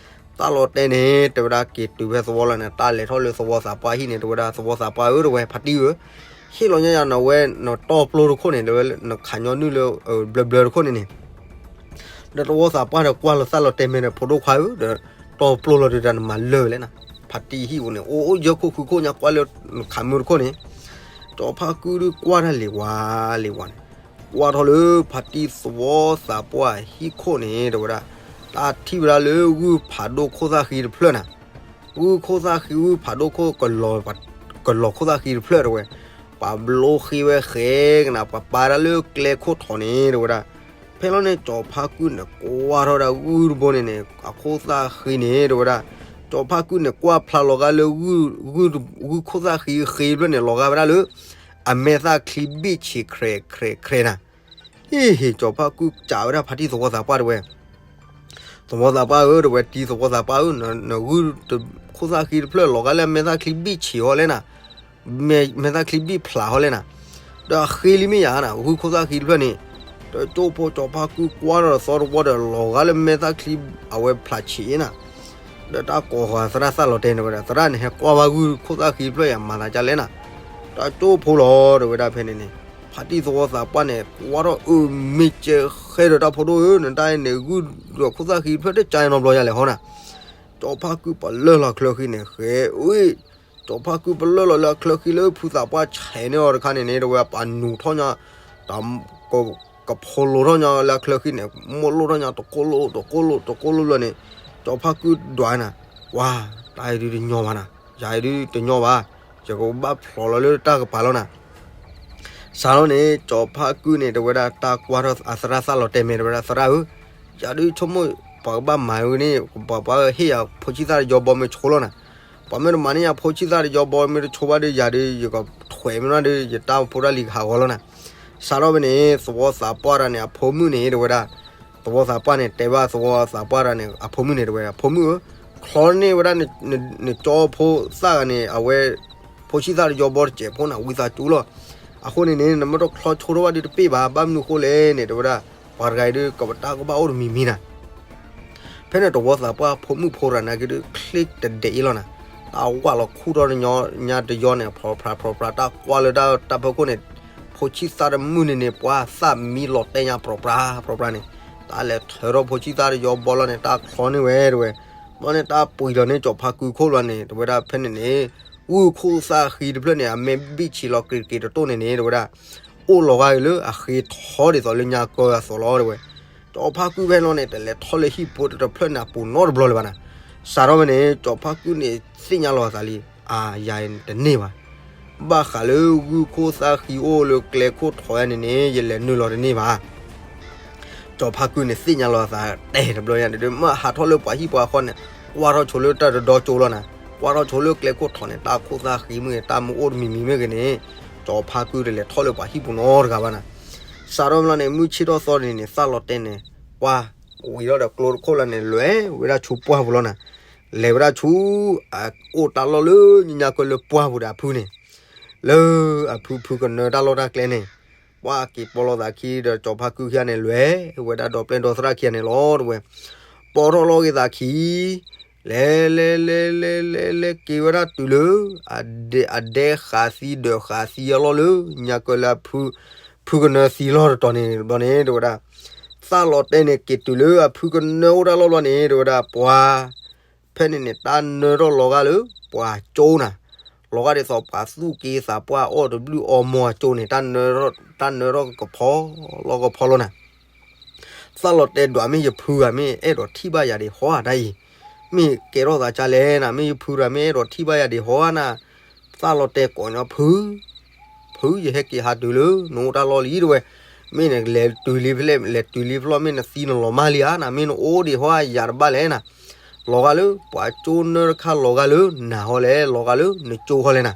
သးလီၤတဲာ်န့ၣ် တဲဝဲဒၣ်က့ၤတုၤဖဲသဝီလီၤန့ၣ် တၢ်လဲၤထီၣ်လၢသဝီသးပှၢ်ဟံၣ်န့ၣ် တဲဝဲဒၣ်သဝီသးပှၢ်ဧၢ တဲဝဲ ဖါတံၢ်ဧၢ, ဟ့ၣ်လီၤညါယၤနဝဲ နတီၢ်ပျိတခိၣ်န့ၣ် တဲဝဲ နခးညီနုၢ်လၢ ဘျၢဘျၢတခိၣ်န့ၣ်န့ၣ်, ဒီးသဝီသးပှၢ်ဒီးကွၢ်လီၤသးလီၤတဲာ်မဲာ်ဒီး ဖိဒိၣ်ခွါဧၢ ဒီးတီၢ်ပျိလီၤဒုးတၢ်နမၤလၢာ်ဝဲလဲၣ်နၤ, ဖါတံၢ်ဟံၣ်ပူၤန့ၣ် အိၣ်အိၣ်ယဲၢ်ခိၣ်ဃုခိၣ်ညါကွၢ်လၢနခးမုၢ်တခိၣ်န့ၣ်, ကၠီၤဖါကုဒုးကွၢ်တၢ်လံၤဝါလံၤဝါန့ၣ်, ကွၢ်ထီၣ်လၢဖါတံၢ်သဝီသးပှၢ်ဟံၣ်ခိၣ်န့ၣ် တဲဝဲဒၣ်, တၢ်ထံၣ်ဝဲဒၣ်လၢဂုၢ်ဖးဒိၣ်ခိၣ်သၣ်ဃံတဖျၢၣ်နၤ, ဂုၢ်ခိၣ်သၣ်ဃံ ဂုၢ်ဖးဒိၣ်ခိၣ် ကလီၤခိၣ်သၣ်ဃံတဖျၢၣ်တဲဝဲ, ပှၤဘျိဃ့ဝဲဃဲကနၤ ပှၤပာ်ဒၣ်လၢကျဲခိၣ်ထိးန့ၣ် တဲဝဲဒၣ်. ဖဲလီၤန့ၣ် ကၠီၤဖါကုန့ၣ်ကွၢ်ထီၣ်ဒၣ်ဂုၢ်တဘိန့ၣ်န့ၣ် အခိၣ်သၣ်ဃံန့ၣ် တဲဝဲဒၣ်, ကၠီၤဖါကုန့ၣ်ကွၢ်ဖျါလီၤဂာ်လၢ ဂုၢ်ခိၣ်သၣ်ဃံဃ့တဖျၢၣ်န့ၣ် လီၤဂာ်ဝဲဒၣ်လၢ အမဲာ်သၣ်ချံဘ့ၣ်ဆံးခြဲးခြဲးခြဲးနၤ. ဟ့ၣ်ဟ့ၣ် ကၠီၤဖါကုစံးဝဲဒၣ်ဖါတံၢ်သဝီသးပှၢ်တဲဝဲ, သဝီသးပှၢ်ဧၢ တဲဝဲ, တံၤသဝီသးပှၢ်ဧၢ, နဂုၢ်ခိၣ်သၣ်ဃံတဖျၢၣ် လီၤဂာ်လၢအမဲာ်သၣ်ချံဘ့ၣ်ဆံးဟီလဲၣ်နၤ, မဲာ်သၣ်ချံဘ့ၣ်ဖျါဟီလဲၣ်နၤ, ဒီးအဃ့လံမ့ၢ်ယၤနၤ ဂုၢ်ခိၣ်သၣ်ဃံတဖျၢၣ်န့ၣ်, တကၠိဖိ ကၠီၤဖါကုကွၢ်ထီၣ်သီတဝီဒီး လီၤဂာ်လၢမဲာ်သၣ်ချံအဝဲဖျါဆံးနၤ. ဒီးတၢ်ကိးဃီၤသရၣ်သၣ်လီၤတဲန့ၣ်ဝဲဒၣ်, သရၣ်န့ၣ် ဟဲကွၢ်ဘၣ်ဂုၢ်ခိၣ်သၣ်ဃံတဖျၢၣ်ယၤ မၤသးဒ်လဲၣ်နၤ. တကၠိဖိလီၤ တဲဝဲဒၣ်ဖဲန့ၣ်န့ၣ်, ဖါတံၢ်သဝီသးပှၢ်န့ၣ် ကွၢ်ထီၣ်အၢ မ့ၢ်ကဲဃဲဒီးတၢ်ဖိဒိၣ်ဧၢ, နတၢ်အံၤန့ၣ် ဂုၢ်ဒီးခိၣ်သၣ်ဃံတဖျၢၣ်တကၢနီတဘျီယၤလဲၣ်ဟီနၤ. ကၠီၤဖါကုပလၢၢ်လီၤချၢဃံန့ၣ် ဃဲဝဲ, ကၠီၤဖါကုပလၢၢ်လီၤလၢအချၢဃံလၢဖုသးပှၢ်ဆဲးန့ၢ်အီၤတခါန့ၣ်န့ၣ် တဲဝဲပာ်နူးထီၣ်ညါ, တၢ် ကဖိလိၤထီၣ်ညါလၢအချၢဃံန့ၣ်, မိၢ်လိၣ်ထီၣ်ညါ တကိၢ်လိၣ် တကိၢ်လိၣ် တကိၢ်လိၣ်လၢန့ၣ်, ကၠီၤဖါကုဒွးနၤ, ဝါ, တၢ်အံၤဒုးတညီဘၣ်နၤ, ယၤအံၤဒုးတညီဘၣ်, ယကဘၣ်ဖျိးလီၤလၢတၢ်ကပၤလီၤနၤ. စးထီၣ်န့ၣ် ကၠီၤဖါကုန့ၣ် တဲဝဲဒၣ် တၢ်ကွၢ်ထီၣ်အသရၣ်သၣ်လီၤတဲာ်မဲာ် တဲဝဲဒၣ် သရၣ်ဧၢ, ယၤဒုးဆိကမိၣ် ပှၤကဘၣ်မၤဝဲန့ၣ် ပှၤပှၤဟ့ၣ်ယၤဖိဆံၣ်သၣ်တယီဘီမ့ၢ်ဆိလီၤနၤ, ပှၤမ့ၢ်တမၤန့ၢ်ယၤဖိဆံၣ်သၣ်တယီဘီမ့ၢ်တဆိဘၣ်ဒီး ယၤဒုး ယကထွဲးမ့ၢ်နီၤဒီး ယတၢ်ဖိတၢ်လံၤကဟးဂီၤလီၤနၤ. စးထီၣ်ဖဲန့ၣ် သဝီသးပှၢ်တဂၤန့ၣ် အဖိမုၣ်န့ၣ် တဲဝဲဒၣ်, သဝီသးပှၢ်န့ၣ် တဲဘၣ်သဝီသးပှၢ်တဂၤန့ၣ် အဖိမုၣ်န့ၣ် တဲဝဲဒၣ်, ဖိမုၣ်ဧၢ, ချီန့ၢ်ဝဲဒၣ် နကၠီဖိသၣ်ဂၤန့ၣ် အဝဲ ဖိဆံၣ်သၣ်တယီဘီတစဲးဖိနၤ ဝံသးစူၤလီၤ. အဃိန့ၣ်န့ၣ် နမ့ၢ်တချီဆိထီၣ်ဘၣ်ဒုးတပ့ၢ်ဘၣ်, ဘၣ်မနုၤဃိလဲၣ်န့ၣ် တဲဝဲဒၣ်, ပှၤတဂၤအံၤဒုး ကဘၣ်တၢ်ကဘၣ်အိၣ်တမံၤမံၤနၤ. ဖဲန့ၣ် သဝီသးပှၢ်ဖိမုၣ်ဖိရၤနာ်က့ဒုး ချ့တဒဲးအံၤလီၤနၤ, တၢ်ဝၢ်လီၤခူၣ်ထီၣ်ညါတယီန့ၣ် ဖြီဖြါဖြီဖြါ တၢ်ကွၢ်လၢတၢ်တၢ်ဖီခိၣ်န့ၣ်, ဖိဆံၣ်သၣ်တမုၢ်န့ၣ်န့ၣ် ပှၤသၣ်မံလီၤတဲာ်ညါ ဖြီဖြါဖြီဖြါန့ၣ်, တၢ်လဲၤထၢထီၣ်ဖိဆံၣ်သၣ်တယီဘီလီၤန့ၣ် တၢ်ချီန့ၢ်ဝဲ တဲဝဲ, ဘျီန့ၣ် တၢ်ပှံၤလီၤန့ၢ်ကၠီၤဖါကုခိၣ်လီၤန့ၣ် တဲဝဲဒၣ် ဖဲန့ၣ်န့ၣ်, ဂုၢ်ခိၣ်သၣ်ဃံတဖျၢၣ်န့ၣ် အမဲာ်ဘံၣ်ဆံးလီၤက့ၤက့ၤတတိၢ်န့ၣ်န့ၣ် တဲဝဲဒၣ်, အိၣ်လီၤဂာ်က့ၤလၢအဃ့ထီဒ်သိးလၢညါကၢအသိးလီၤ တဲဝဲ. ကၠီၤဖါကုဖဲလီၤန့ၣ် တလဲၤထီၣ်လၢဟံၣ်ဖိတဖျၢၣ်န့ၣ်အပူၤနီတဘျီလၢၤဘၣ်နၤ. စးထီၣ်ဖဲန့ၣ် ကၠီၤဖါကုန့ၣ်သ့ၣ်ညါလီၤအသးလံ, အါ ယၤတန့ၢ်ဘၣ်, ဘၣ်ဃးလၢဂုၢ်ခိၣ်သၣ်ဃံအိၣ်လၢကျဲခိၣ်ထိးယၤန့ၣ်န့ၣ် ယလဲၤနုာ်လီၤတန့ၢ်ဘၣ်. ကၠီၤဖါကုန့ၣ်သ့ၣ်ညါလီၤအသးတဲတဘျီညါန့ၣ်ဒီး မ့ၢ်ဟးထီၣ်လၢပှၤဟံၣ်ပှၤဃီန့ၣ်, ကွၢ်ထီၣ်ဆိလၢတၢ်တဒီကၠိလီၤနၤ, ကွၢ်ထီၣ်ဆိလၢကျဲခိၣ်ထိးန့ၣ် တၢ်ခိၣ်သၣ်ဃံမ့ၢ်ဂ့ၤ တၢ်မ့ၢ်အိၣ်တမံၤမံၤမ့ၢ်ဂ့ၤန့ၣ်, ကၠီၤဖါကုတလဲၤထီၣ်လၢပှၤဟံၣ်ပူၤနီတဂၤဘၣ်နၤ. စးထီၣ်ဖဲလီၤန့ၣ် မုၢ်ဆ့ၣ်ထီၣ်သီန့ၣ်န့ၣ် သၣ်လီၤတဲာ်န့ၣ်, ပှၤ, ဝံၤထီၣ်ဒီးကျိတခိၣ်လီၤန့ၣ် လဲၤဝဲဒၣ်ဆူပှၢ်ပူၤလီၤနၤ, လဲၤဝဲဒၣ်ဆူ, အိၣ်တၢ်လီၢ်လၢညါကၢလၢပှၢ်ပူၤဒီးအဖုန့ၣ်, လၢအဖုဖုကနၢတၢ်လီၢ်တၢ်ကျဲန့ၣ်, ပှၤက့ၤပိာ်လီၤသးခံဒီးကၠီၤဖါကုခံဂၤန့ၣ် လဲၤဝဲဒၣ်ဒီးပျဲၢ်ဒီသရၣ်ခံဂၤန့ၣ်လီၤ တဲဝဲ. ပိာ်ထီၣ်လီၤက့ၤသးခံ, လဲၤလဲၤလဲၤလဲၤလဲၤလဲၤက့ၤဝဲဒၣ်တုၤလၢ, အဒဲဃာ်သံဒၢးဃာ်သံအလီၢ်လၢ, ညါကၢလၢအဖု, ဖုကနၢသံလီၢ်တတီၤန့ၣ်ဘျီန့ၣ် တဲဝဲဒၣ်, သၣ်လီၤတဲာ်န့ၣ်က့ၤတုၤလၢအဖုကနၢအိၣ်တၢ်လီၢ်ဘျီန့ၣ် တဲဝဲဒၣ် ပှၤ ဖဲန့ၣ်န့ၣ် တၢ်နၢထီၣ်လီၤဂာ်လၢပှၤကၠိနၤ, လီၤဂာ်ဒ်သိးပှၤသူၣ်က့သးပှၢ်အီၣ်တဘျုးအီမိၢ်အကၠိန့ၣ် တၢ်နၢထီၣ်ကဖီလီၤကဖီလီၤနၤ. သၣ်လီၤတဲာ်ဒွး မ့ၢ်ယဖုဂၤမ့ၢ်အဲၣ်ဒိးထံၣ်ဘၣ်ယၤဒံးဟီဧါတၢ်အံၤ, မ့ၢ်ကဲထီၣ်သးကၢလဲၣ်နၤ, မ့ၢ်ယဖုဂၤမ့ၢ်အဲၣ်ဒိးထံၣ်ဘၣ်ယၤဒံးဟီဧါနၤ. သၣ်လီၤတဲာ်ကိးညီဖု ဖု ယဟဲက့ၤဟးတုၤလၢနအိၣ်တၢ်လီၢ်လံ တဲဝဲ, မ့ၢ်နလဲၤတုၤလံဖဲလဲၣ် လဲၤတုၤလံဖဲလဲၣ် မ့ၢ်နသံနလီၤမၢ်လံဧါနၤ, မ့ၢ်နအိၣ်ဒံးဟီဧါ ယၤတဘၣ်လဲၣ်နၤ. လီၤဂာ်လၢပှၤကၠိနၢတခါ လီၤဂာ်လၢနၤဟီလဲၣ် လီၤဂာ်လၢနကၠိဟီလဲၣ်နၤ.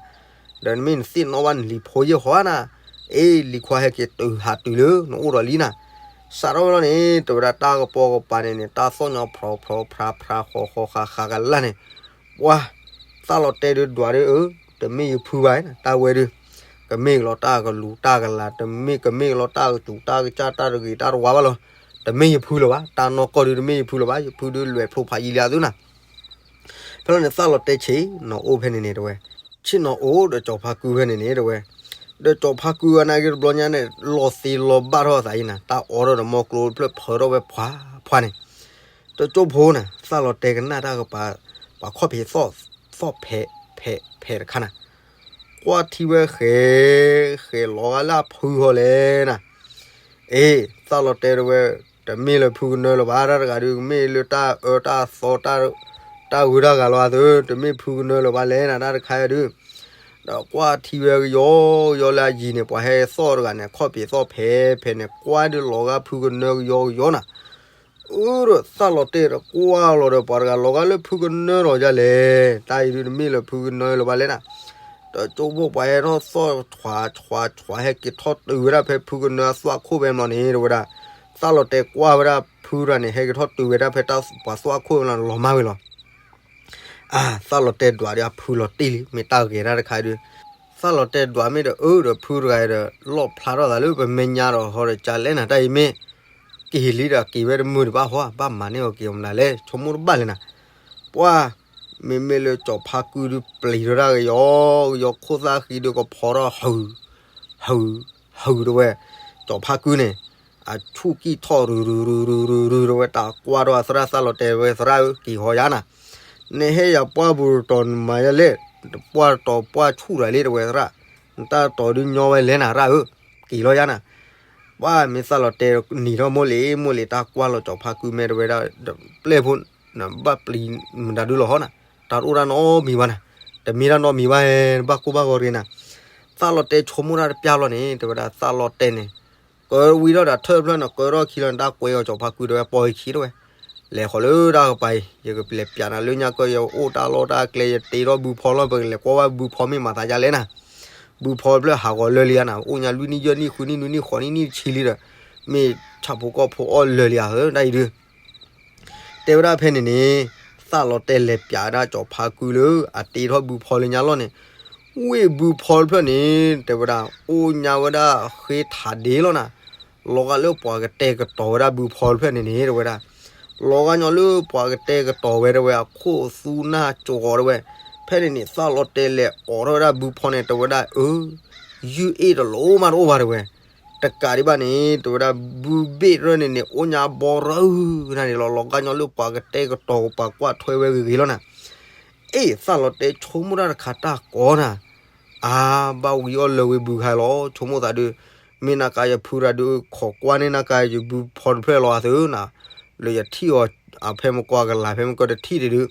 ဒီးမ့ၢ်နသ့ၣ်နီၣ်ဘၣ်နလံၤဖိယဲၢ်ဟီဧါနၤ, အ့ လံၤခွါဟဲက့ၤတုၤဟးတုၤလၢနအိၣ်ဒီးလံနၤ. စးထီၣ်ဝဲလီၤန့ၣ် တဲဝဲဒၣ်တၢ်ကပိာ်ကပၤန့ၣ်န့ၣ် တၢ်သီၣ်ညီဖြီဖြီဖြါဖြါဃီဃီဃးဃးကလၢ်န့ၣ် ပှၤ သၣ်လီၤတဲာ်ဒုးဒွးဒုးအၢ တမ့ၢ်ယဖုဘၣ် တၢ်ဝဲဒုး ကမ့ၢ်ကလီၤတၢ်ကလူၤတၢ်ကလၤ တမ့ၢ်ကမ့ၢ်ကလီၤတၢ်ကစူၤတၢ်ကစၢ်တၢ်တဂ့ၤတၢ်တဝါဘၣ်လီၤ. တမ့ၢ်ယဖုလၢၤဘၣ် တၢ်နီၢ်ကီၢ်ဒုးတမ့ၢ်ယဖုလၢၤဘၣ် ယဖုဒုးလွဲၢ်ဖျိဖးယံာ်လံအသုနၤ. ဖဲလီၤန့ၣ် သၣ်လီၤတဲာ်ဆ့ၣ်နီၤအိၣ်ဖဲန့ၣ်န့ၣ် တဲဝဲ ဆ့ၣ်နီၤအိၣ်ဒီးကၠီၤဖါကုဖဲန့ၣ်န့ၣ် တဲဝဲ ဒီးကၠီၤဖါကုဝဲနာ်က့တဘျီညါန့ၣ် လီၤသ့လီၤဘၣ်ထီၣ်အသးအံၤနၤ တၢ်အီထီၣ်ဒီးမီကျိတဖျၢၣ်ဖၢထီၣ်ဝဲဖှါဖှါန့ၣ် တကၠိဖိနၤ သၣ်လီၤတဲာ်ကနၣ်တၢ်ကပၤ ပှၤခီၣ်ဖံးသီၣ်ဖဲးဖဲးဖဲးတခါနၤ ကွၢ်ထံဝဲဃဲးဃဲးလီၤဂာ်လၢအဖုဟီလဲၣ်နၤ. အ့ သၣ်လီၤတဲာ်တဲဝဲ, တမ့ၢ်လၢဖုကနၢလၢၤဘၣ်, တၢ်တဂၤဒုး ကမ့ၢ်လၢတၢ်အၢတၢ်သီ တၢ်ဂုၤတၢ်ဂၤလီၤအသး, တမ့ၢ်ဖုကနၢလၢၤဘၣ်လဲၣ်နၤ တၢ်တခါအံၤဒုး. ဒီးကွၢ်ထံဝဲကယီကယီလၢအယံၤန့ၣ် ပှၤဟဲသီၣ်တဂၤန့ၣ် ခီၣ်ဖံးသီၣ်ဖဲဖဲန့ၣ် ကွၢ်ဒုးလီၤဂာ်ဖုကနၢကယီကယီနၤ. အၢဒီး သၣ်လီၤတဲာ်တကွၢ်လီၤဒီး ပှၤတဂၤလီၤဂာ်လၢဖုကနၢလီၤဒ်လဲၣ်, တၢ်အံၤဒုးတမ့ၢ်လၢဖုကနၢလၢၤဘၣ်လဲၣ်နၤ. ဒီးကၠိဖိပှၤဟဲထီၣ်သီၣ် ဆွးဆွးဆွး ဟဲက့ၤထီၣ်တုၤဝဲဒၣ်ဖဲဖုကနၢအသွၣ်ခိၣ်ဖဲမလီၤန့ၣ် တဲဝဲဒၣ်. သၣ်လီၤတဲာ်ကွၢ်ဝဲဒၣ်ဖုတဂၤန့ၣ် ဟဲက့ၤထီၣ်တုၤဝဲဒၣ်ဖဲတၢ်ပှၤသွၣ်ခိၣ်ဖဲလီၤ လီၤမၢ်ဝဲလီၤ. အါ သၣ်လီၤတဲာ်ဒွးဒီးအဖုလီၤတံၢ်လံ မ့ၢ်တၢ်ဂဲၤတၢ်တခါဒုး. သၣ်လီၤတဲာ်ဒွးမ့ၢ်ဒီးအၢဒီးဖုတဂၤဒီး လီၣ်ဖျါထီၣ်သးလၢပမဲာ်ညါဒီး ဟီဒီးကလဲၣ်နၤ တၢ်အံၤမ့ၢ် ကဟ့ၣ်လံဒီးက့ၤဝဲတမုာ်တဘၣ်ဟီ ဘၣ်မၤန့ၢ်အီၤက့ၤအီၤမနုၤလဲၣ် ဆိကမိၣ်တဘၣ်လဲၣ်နၤ. ပှၢ် မ့မ့ၢ်လၢကၠီၤဖါကုဒုးပျံၤထီၣ်ဒၣ်ကယီကယီ ခိၣ်သၣ်ဃံဒုးကဖီထီၣ် ဟုၣ် ဟုၣ် ဟုၣ်တဲဝဲ. ကၠီၤဖါကုန့ၣ် အဆူၣ်ကံၢ်ထီၣ် ရုၢ်ရုၢ်ရုၢ်ရုၢ်ရုၢ်တဲဝဲ တၢ်ကွၢ်ထီၣ်အသရၣ် သၣ်လီၤတဲာ်ဝဲ သရၣ်ဧၢ က့ၤဟီယါနၤ. နဟဲယၤပှၢ်ပူၤတတီၤနမၤယါလဲၣ်, ပှၢ်တတီၤပှၢ်ဆူၣ်တၢ်လံတဲဝဲသရၣ်, နတၢ်တတီၤဒုးညီဝဲလဲၣ်နၤ သရၣ်ဧၢ, က့ၤလီၤယါနၤ. ပှၢ်မ့ၢ်သၣ်လီၤတဲာ်နံၤထီၣ်မိၢ်လံၤ မိၢ်လံၤတၢ်ကွၢ်လီၤကၠီၤဖါကုမဲတဲဝဲဒၣ် ပျဲၢ်ဖိ နဘၣ်ပျံၤမတၤဒုလီၤဟီနၤ, တၢ်တအိၣ်တၢ်နီတမံၤဘၣ်နၤ, တမ့ၢ်တၢ်နီတမံၤဘၣ် နဘၣ်ကိၢ်ဘၣ်ဂီၤတဂ့ၤနၤ. သၣ်လီၤတဲာ်ဆိကမိၣ်တၢ်တပျၢ်လီၤန့ၣ် တဲဝဲဒၣ်သၣ်လီၤတဲာ်န့ၣ် ကၢဝံထီၣ်ဒီးထၢၣ်ဖျၢၣ်န့ၣ် ကၢထီၣ်ခံလီၤန့ၣ် တၢ်ကွဲးအီၤကၠီၤဖါကုတဲဝဲ ပိာ်ယခံတဲဝဲ, လဲၤဃီၤလၢတၢ်ကပၤအံၤ ယကလဲၤပျးနၤလၢညါကၢ ယအိၣ်တၢ်လီၢ်တၢ်ကျဲ ယတ့ထီၣ်ဘုဖီလီၤ ပကလဲၤကွၢ်ဝဲဘုဖီမ့ၢ်မၤသးဒ်လဲၣ်နၤ. ဘုဖီတဖျၢၣ်ဟးဂီၤလၢာ်လံဧါနၤ, အိၣ်ညါလွံၢ်နံၣ်ယဲၢ်နံၣ်ဃုနံၣ်နွံနံၣ်ဃိးနံၣ်နံၣ်တဆံလံဒီး မ့ၢ်ဆၣ်ဖိကီၢ်ဖိအီၣ်လၢာ်လံဧါဧၢ တၢ်အံၤဒုး တဲဝဲဒၣ်ဖဲန့ၣ်န့ၣ် သၣ်လီၤတဲာ်လဲၤပျးဝဲဒၣ်ကၠီၤဖါကုလၢအတ့ထီၣ်ဘုဖီလၢညါလီၢ်န့ၣ်, ဝ့ၢ်ဘုဖီတဖျၢၣ်န့ၣ် တဲဝဲဒၣ် အိၣ်ညါဝဲဒၣ်ဃ့ထးဒ့လီၤနၤ, လီၤဂာ်လၢပှၤကတဲာ်ကတီၤဝဲဒၣ်ဘုဖီတဖျၢၣ်န့ၣ်န့ၣ် တဲဝဲဒၣ်, လီၤဂာ်ညီလၢပှၤကတဲာ်ကတီၤဝဲတဲဝဲ အခိၣ်သူနၢ်ကၠီၤတဲဝဲ, ဖဲန့ၣ်န့ၣ် သၣ်လီၤတဲာ်လဲၤအိးထီၣ်ဝဲဒၣ်ဘုဖီန့ၣ် တဲဝဲဒၣ် အၢ ယုၢ်အ့ၣ်တလိၣ်မးတအိၣ်ဘၣ်တဲဝဲ တကးဒံးဘၣ်န့ၣ် တဲဝဲဒၣ် ဘုဘ့ၣ်တဖျၢၣ်န့ၣ်န့ၣ် အိၣ်ညါဘီရၢနၤန့ၣ်လီၤ, လီၤဂာ်ညီလၢပှၤကတဲာ်ကတီၤပှၤကွၢ်ထွဲဝဲဂ့ၤဂ့ၤလီၤနၤ. အ့ၣ် သၣ်လီၤတဲာ်ဆိကမိၣ်တၢ်တခါတၢ်ကီနၤ, အါ ဘၣ်ဝံၤအီၣ်လၢာ်ဝံၤဘုခါလီၤ ဆိကမိၣ်သးဒုး, မ့ၢ်နၤကါယဖုတၢ်ဒုး ခိးကွၢ်န့ၢ်နၤကါယဘုဖီတဖျၢၣ်လီၤအသးနၤ, လၢယထံၣ်အီၤ အဖဲမကွၢ်ကလာ်ဖဲမကၢတထံၣ်ဒံးဒုး,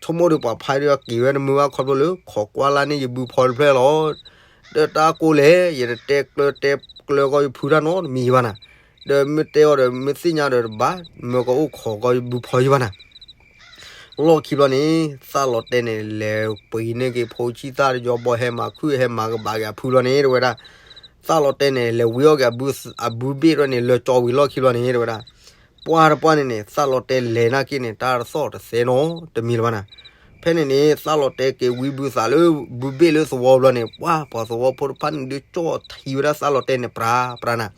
ဆိကမိၣ်ဒုးပှၤဖးဒုးအက့ၤဝဲတမုာ်ဘၣ်ခီဖျိလၢ ခိးကွၢ်လၢန့ၢ်ယဘုဖီတဖျၢၣ်လီၤ ဒီးတၢ်ကိးလဲၣ် ယတတဲကျၢၤတဲကျၢၤကီးယဖုတၢ်နီတမံၤဘၣ်နၤ, ဒီးမ့ၢ်တဲအီၤဒီးမ့ၢ်သ့ၣ်ညါဒီးတဘၣ် မၢကအိၣ်ခိးကီးယဘုဖီယဘၣ်နၤ. လီၢ်ခံဘျီန့ၣ် သၣ်လီၤတဲာ်န့ၣ် လဲၤပှ့ၤန့ၢ်က့ၤဖိဆံးသၣ်တယီဘီ ဟဲမၤခုၣ်ဟဲမၤကဘၣ်က့ၤအဖုဘျီန့ၣ် တဲဝဲဒၣ်, သၣ်လီၤတဲာ်န့ၣ် လဲၤဝံအီၣ်က့ၤ အဘုဘ့ၣ်တဖျၢၣ်န့ၣ် လၢကၠီဝံၤလီၢ်ခံဘျီန့ၣ် တဲဝဲဒၣ်, ပှၢ်တပှၢ်န့ၣ်န့ၣ် သၣ်လီၤတဲာ်လဲၤနာ်က့န့ၣ် တၢ်တသီၣ်တသဲနီတမံၤလၢၤဘၣ်နၤ. ဖဲန့ၣ်န့ၣ် သၣ်လီၤတဲာ်က့ၤဝံဘုသးလၢ ဘုဘ့ၣ်လၢသဝီဘျီန့ၣ် ပှၢ်ပှၤသဝီဖိတဖၣ်န့ၣ်ဒုးကၠီၣ်ထံဝဲဒၣ်သၣ်လီၤတဲာ်န့ၣ် ပြၤပြၤနၤ,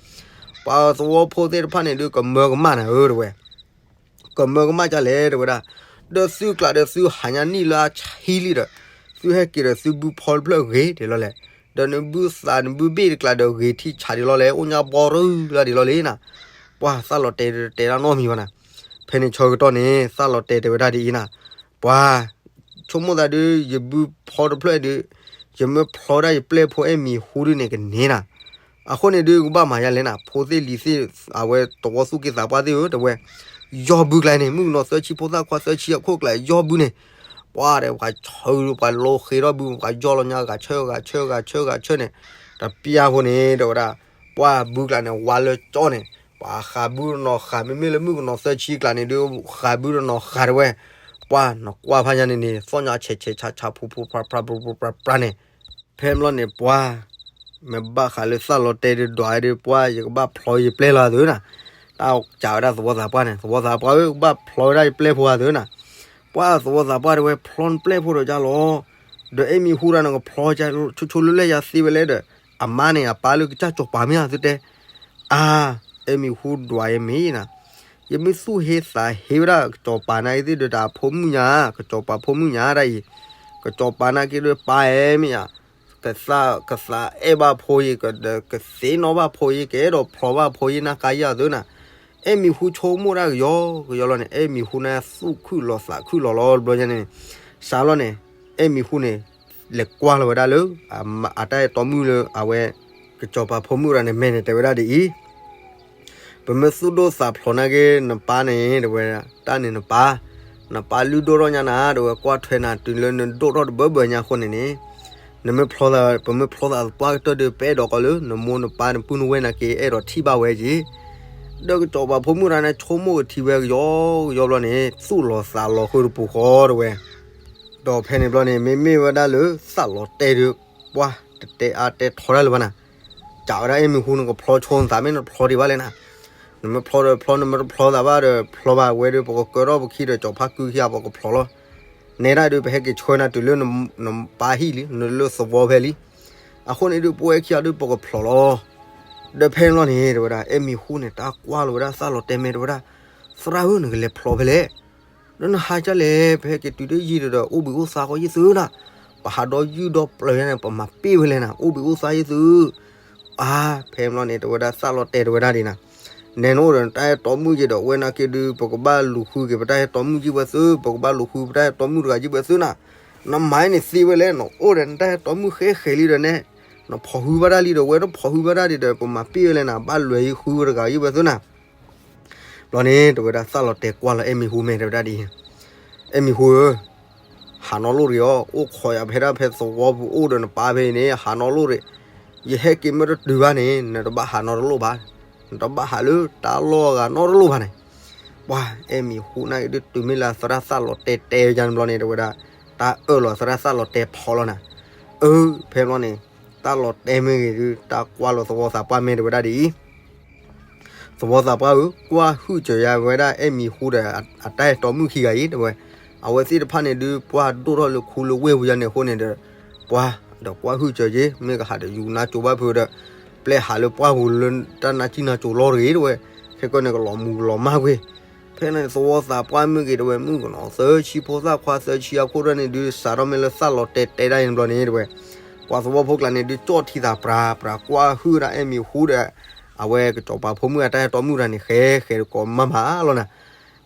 ပှၤသဝီဖိသ့ၣ်တဖၣ်န့ၣ်ဒုးကမၢကမၣ်နၤဧၢ တဲဝဲ ကမၢကမၣ်ဒ်လဲၣ်တဲဝဲဒၣ်, ဒီးသုကျးဒီးသုဟးညါနံၣ်လၢအဆံလံဒီး, သုဟဲက့ၤဒီးသုဘုဖီတဖျၢၣ်ဂ့ၤဒံးလီၤလဲၣ်, ဒီးနဘုသးနဘုဘ့ၣ်တကျးဒီးဂ့ၤထံဆးဒံးလီၤလဲၣ်, အိၣ်ညါဘီရူလၢဒံးလီၤလဲၣ်နၤ. ပှၢ်သၣ်လီၤတဲာ်တဲတၢ်နီတမံၤဘၣ်နၤ. ဖဲန့ၣ်ဆၢကတီၢ်န့ၣ် သၣ်လီၤတဲာ်တဲဝဲဒၣ်ဒ်အံၤနၤ, ပှၢ် ဆိကမိၣ်သးဒုး ယဘုဖီတဖျၢၣ်ဒုး, ယမ့ၢ်ဖျီဒၣ်ယပျဲၢ်ဖိအဲၣ်မံၤဟူဒုးန့ၣ်ကန့ၢ်နၤ. အဃိန့ၣ်ဒုးကဘၣ်မၤယါလဲၣ်နၤ, ဖိသ့ၣ်လံၤသ့ၣ် အဝဲသဝီသူၣ်က့သးပှၢ်သ့ၣ်ဧၢ တဲဝဲ, ယီၢ်ဘုကျါန့ၣ် မုၣ်ကနီၤသၢဆံဖိသၣ်ခွါသၢဆံအခိၣ်ကျါ ယီၢ်ဘုန့ၣ်, ပှၢ်ဒီးပှၤဆၢပှၤလိဃ့ထီၣ်ဘု ပှၤယီၢ်လီၤညါဂၤဆၢဂၤဆၢဂၤဆၢဂၤဆၢန့ၣ်, တပျၢ်ဖိန့ၣ် တဲဝဲဒၣ်, ပှၢ်ဘုကျါန့ၣ် ဝါလၢကၠီန့ၣ်, ပှၤဃးဘုတနီၤဃး မ့မ့ၢ်လၢမုၣ်ကနီၤသၢဆံကျါန့ၣ်ဒုး ဃးဘုတနီၤဃးတဲဝဲ, ပှၢ်နကွၢ်ဖးညါန့ၣ်န့ၣ် သီၣ်ညါဆဲးဆဲးဆါဆါဖိဖိဖြါဖြါ ပြးပြးပြးန့ၣ် ဖဲမလီၤန့ၣ်ပှၢ်, မ့ၢ်ဘၣ်ဃးလၢသၣ်လီၤတဲာ်ဒုးဒွးဒုးပှၢ် ယကဘၣ်ဖျီယပျဲၢ်လီၤသုနၤ, တၢ်စံးဝဲဒၣ်သဝီသးပှၢ်န့ၣ် သဝီသးပှၢ်ဧၢ ကဘၣ်ဖျီဝဲဒၣ်ယပျဲၢ်ဖိဧါသုနၤ, ပှၢ်သဝီသးပှၢ်တဲဝဲဖျီနပျဲၢ်ဖိဒီးကၢ်လီၤ, ဒီးအဲၣ်မံၤဟူတၢ်န့ၣ်ကဖျီကၢ် ဆိဆိလၢလဲၣ်ယၤသ့ဝဲလဲၣ်ဒီး, အမါန့ၣ် အပၢ်လၢကစၢ်ကၠီၤပၤမ့ၢ်ဧါသုတဲ အါ, အဲၣ်မံၤဟူဒွးယမ့ၢ်နၤ, ယမ့ၢ်သူၣ်ဟ့သးဟ့ဝဲဒၣ်ကစီၤပၤနာ်က့သ့ၣ်ဒီးတၢ်ဖိမုၣ်ညါ, ကစီၤပၤဖိမုၣ်ညါဒၣ်အံၤ, ကစီၤပၤနာ်က့ဒီးပၢ်အဲၣ်မ့ၢ်ဧါ, ကသးအဲၣ်ဘၣ်ဖိအံၤ, ကသ့ၣ်နီၣ်ဘၣ်ဖိအံၤ, ကအဲၣ်ဒိးဖျီဘၣ်ဖိအံၤ နၢ်ကါယၤသုနၤ, အဲၣ်မံၤဟူဆိကမိၣ်ဒၣ်ကယီကယီလီၤန့ၣ် အဲၣ်မံၤဟူန့ၣ်သူၣ်ခုၣ်လီၤသးခုၣ်လီၤလီၤတဘျီညါန့ၣ်, စးလီၤန့ၣ်, အဲၣ်မံၤဟူန့ၣ်, လဲၤကွၢ်လီၤဝဲဒၣ်လၢ, အတၢ်အဲၣ်တီမုၣ်လၢအဝဲ, ကစီၤပၤဖိမုၣ်တဂၤန့ၣ်မဲာ်န့ၣ် တဲဝဲဒၣ်ဒ်အံၤ, ပမ့ၢ်သူၣ်ဒိၣ်သးဖျိးနာ်က့ နပၢ်န့ၣ် တဲဝဲ, တၢ်န့ၣ်နပၢ်, နပၢ်လုၢ်ဒိၣ်ထီၣ်ညါနၤ တဲဝဲ, ကွၢ်ထွဲနၤတုၤလၢနဒိၣ်ထီၣ်တဘၢဘၢညါအဃိန့ၣ်န့ၣ်, နမ့ၢ်ဖျိသး, ပမ့ၢ်ဖျိသးသပှၢ်ကတၢၢ်ဒီး ပအဲၣ်ဒိးကီးလၢ နမိၢ်နပၢ်နပုၢ်နဝဲၢ်နာ်က့ အဲၣ်ဒိးထံၣ်ဘၣ်ဝဲက့ၤ. ဒီးကစီၤပၤဖိမုၣ်တဂၤန့ၣ် ဆိကမိၣ်ကထံၣ်ဝဲကယီကယီဘျီန့ၣ် သူၣ်လီၤသးလီၤဃုာ်တပူၤဃီတဲဝဲ ဒီးဖဲန့ၣ်ဘျီန့ၣ် မ့မ့ၢ်ဝဲဒၣ်လၢသးလီၤတဲာ်ဒီး ပှၢ်တတဲအါတဲထီဒါလၢၤဘၣ်နၤ, ကးဝဲဒၣ်အဲၣ်မံၤဟူ နကဖျီဆိနသးမ့ၢ်နဖျီဒံးဘၣ်လဲၣ်နၤ, နမ့ၢ်ဖျီဒီးဖျီ နမ့ၢ်တဖျီသးဘၣ်ဒီးဖျီဘၣ်ဝဲဒီး ပကကၢထီၣ်ပခံဒီးကစီၤပၤကုခံဂၤ ပကဖျိလီၤ. နဲဒၣ်ဒီး ပဟဲက့ၤဆှၢနၤတုၤလၢနပၢ်ဟံၣ်လံ, နလၢသဝီဖဲလံ. အဃိန့ၣ်ဒီး ပဝဲခံဂၤဒီးပကဖျိလီၤ. ဒီးဖဲန့ၣ်ဘျီန့ၣ် တဲဝဲဒၣ် အဲၣ်မံၤဟူန့ၣ် တၢ်ကွၢ်လီၤဝဲဒၣ်သးလီၤတဲာ်မဲာ် တဲဝဲဒၣ်, သရၣ်ဧၢ နကလဲၤဖျိဖဲလဲၣ်, ဒီးနဟးကလဲၣ်, ပဟဲက့ၤတုၤတယံာ်ဒီး အိၣ်ဘှံးအိၣ်သါဃီယသုနၤ, ပဟးဒီးယုၢ်ဒီးပျၢၤယါန့ၣ် ပမၤပ့ၢ်ဝဲလဲၣ်နၤ, အိၣ်ဘှံးအိၣ်သါယသု. အါ, ဖဲန့ၣ်ဘျီန့ၣ် တဲဝဲဒၣ်သးလီၤတဲာ် တဲဝဲဒၣ်ဒ်နၤ, နဲနအိၣ်ဒီးနတၢ်အဲၣ်တီမုၣ်က့ၤဒီး ဝဲနာ်က့ဒုး ပကဘၣ်လူၤဃုက့ၤပတၢ်အဲၣ်တီမုၣ်ကံၢ်ပှဲၤသု, ပကဘၣ်လူၤဃုပတၢ်အဲၣ်တီမုၣ်တဂၤကံၢ်ပှဲၤသုနၤ. နမၤန့ၣ်သ့ဝဲလဲၣ်, နအိၣ်ဒီးနတၢ်အဲၣ်တီမုၣ်ဃဲဃဲးလံဒီးနဲ, နဖီၣ်ဃုဘၣ်တၢ်လံဒီး ဝဲတဖီၣ်ဃုဘၣ်တၢ်ဒံးဒီး ပမၤပ့ၢ်ဝဲလဲၣ်နၤ, ဘၣ်လူၤဃုတဂၤကံၢ်ပှဲၤသုနၤ. ဘျီန့ၣ် တဲဝဲဒၣ်သးလီၤတဲာ်ကွၢ်လီၤအဲၣ်မံၤဟူမဲာ် တဲဝဲဒၣ်ဒ်အံၤ, အဲၣ်မံၤဟူဧၢ, ဟးနီတလိၣ်တဂ့ၤအီၤ, အိၣ်ခိးယၤဖဲဒၣ်ဖဲသဝီပူၤအိၣ်ဒီးနပၢ်ဖဲအံၤန့ၣ် ဟးနီတလိၣ်တဂ့ၤ. ယဟဲက့ၤမ့ၢ်တတုၤဘၣ်န့ၣ် နတဘၣ်ဟးနီတလိၣ်ဘၣ်, နတဘၣ်ဟးလၢတၢ်လီၢ်အဂၤနီတလိၣ်ဘၣ်န့ၣ်. ပှၢ် အဲၣ်မံၤဟူနာ်က့ဒုး တုၤမ့ၢ်လၢသရၣ်သးလီၤတဲာ်တဲယၤန့ၣ်ဘျီန့ၣ် တဲဝဲဒၣ်, တၢ်အၢၣ်လီၤသရၣ်သးလီၤတဲာ်ဖီလီၤနၤ. အၢ ဖဲဘျီန့ၣ် သးလီၤတဲာ်မ့ၢ်ဂ့ၤဒုး တၢ်ကွၢ်လီၤသဝီသးပှၢ်မဲာ် တဲဝဲဒၣ်ဒ်အံၤ, သဝီသးပှၢ်ဧၢ, ကွၢ်ဟုၣ်စၢၤယၤဝဲဒၣ်အဲၣ်မံၤဟူဒီးအတၢ်အဲၣ်တီမုၣ်ခံဂၤအံၤ တဲဝဲ. အဝဲသ့ၣ်တဖၣ်န့ၣ်ဒုး ပှၢ်ဒိၣ်ထီၣ်လၢခူလၢဝ့ၢ်ပူၤယါန့ၣ်အဃိန့ၣ်ဒီး ပှၢ်ဒီးကွၢ်ဟုၣ်စၢၤက့ၤ မ့ၢ်ကဟးဒီးယူၤနါစိၤဘၣ်ဖုးဒီး ပျဲဟးလၢပှၢ်ပူၤလၢတၢ်နါစံၣ်နါစိၤလီၤတဂ့ၤ တဲဝဲ. ခဲကီန့ၣ် ကလီၤမူၤကလီၤမၢ်ကွံာ်. ဖဲန့ၣ်သဝီသးပှၢ်မ့ၢ်ဂ့ၤ တဲဝဲ မုၣ်ကနီၤသၢဆံ ဖိသၣ်ခွါသၢဆံအခိၣ်ဒၣ်န့ၣ်ဒုး စးထီၣ်မ့ၢ်လၢသးလီၤတဲာ်တဲဒၣ်အံၤန့ၣ်ဘျီန့ၣ် တဲဝဲ, ပှၤသဝီဖိကျါန့ၣ်ဒုး ကၠီၣ်ထံသးပြးပြး ကွၢ်ဟုၣ်ဝဲဒၣ်အဲၣ်မံၤဟူဒီး အဝဲကစီၤပၤဖိမုၣ်အတၢ်အဲၣ်တီမုၣ်တဂၤန့ၣ် ဃဲဃဲးတကိးမးမးလီၤနၤ.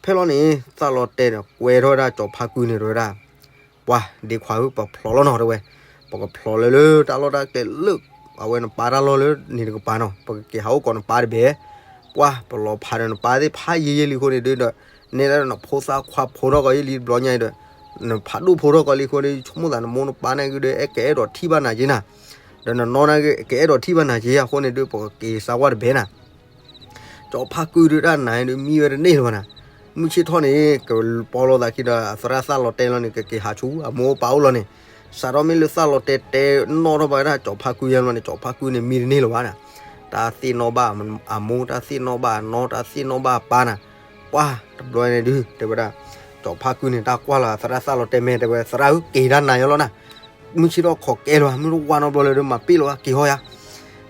ဖဲလီၤန့ၣ် သးလီၤတဲာ်ဒီး ကွဲထီၣ်ဝဲဒၣ်ကၠီၤဖါကုန့ၣ် တဲဝဲဒၣ်, ပှၢ်ဒ့ခွါဧၢ ပဖျိလီၤနီၤ တဲဝဲ. ပကဖျိလၢလၢတၢ်လီၢ်တၢ်ကျဲလၢ အဝဲနပၢ်တၢ်လီၢ်လၢန့ၣ်တကပၤနီၤ, ပကက့ၤဟးအိၣ်ကိးနပၢ်တဘ့ၣ်. ပှၢ်ပလီၤဖးဒီးနပၢ်သ့ၣ်ဖးယံာ်ယံာ်လံအဃိန့ၣ်ဒုးဒီး နဲဒၣ်နဖိသၣ်ခွါဖိထီၣ်ကီးယံာ်လံတဘျီညါအံၤဒီး နဖးဒိၣ်ဖိထီၣ်ကီးလံအဃိန့ၣ် ဆိကမိၣ်သးနမိၢ်နပၢ်န့ၣ်က့ၤဒီး အဲၣ်ကအဲၣ်ဒိးထံၣ်ဘၣ်နၤက့ၤနၤ, ဒီးနနီၢ်န့ၣ်က့ၤ ကအဲၣ်ဒိးထံၣ်ဘၣ်နၤက့ၤ အဃိန့ၣ်ဒုး ပကက့ၤစးကွၢ်တဘ့ၣ်နၤ. ကၠီၤဖါကုဒုးတၢ်နါဒုးမံဝဲတန့ၢ်လၢၤဘၣ်နၤ. မုၢ်ဆ့ၣ်ထီၣ်န့ၣ် ကပီလိာ်သးခံဒီး သရၣ်သးလီၤတဲာ်လီၤန့ၣ် ကက့ၤဟးဆူအမိၢ်အပၢ်အိၣ်လီၤန့ၣ်, စးထီၣ်မ့ၢ်လၢသးလီၤတဲာ်တဲနီၣ်ထီၣ်ဘၣ်ဝဲဒၣ်ကၠီၤဖါကုယါဘျီန့ၣ် ကၠီၤဖါကုန့ၣ်မံတန့ၢ်လၢၤဘၣ်နၤ. တၢ်သ့ၣ်နီၣ်ဘၣ်အမိၢ် တၢ်သ့ၣ်နီၣ်ဘၣ်အနီၢ် တၢ်သ့ၣ်နီၣ်ဘၣ်အပၢ်နၤ. ပှၢ်တဘျီန့ၣ်ဒုး တဲဝဲဒၣ် ကၠီၤဖါကုန့ၣ် တၢ်ကွၢ်လီၤသရၣ်သးလီၤတဲာ်မဲာ် တဲဝဲ သရၣ်ဧၢ က့ၤတၢ်နါယါလီၤနၤ. မုၢ်ဆ့ၣ်ထီၣ်ခိးကဲလၢၤဘၣ် မ့ၢ်တဝါနီတဘျီလၢၤဒီး မၤပ့ၢ်လီၤဘၣ် က့ၤဟီယါ.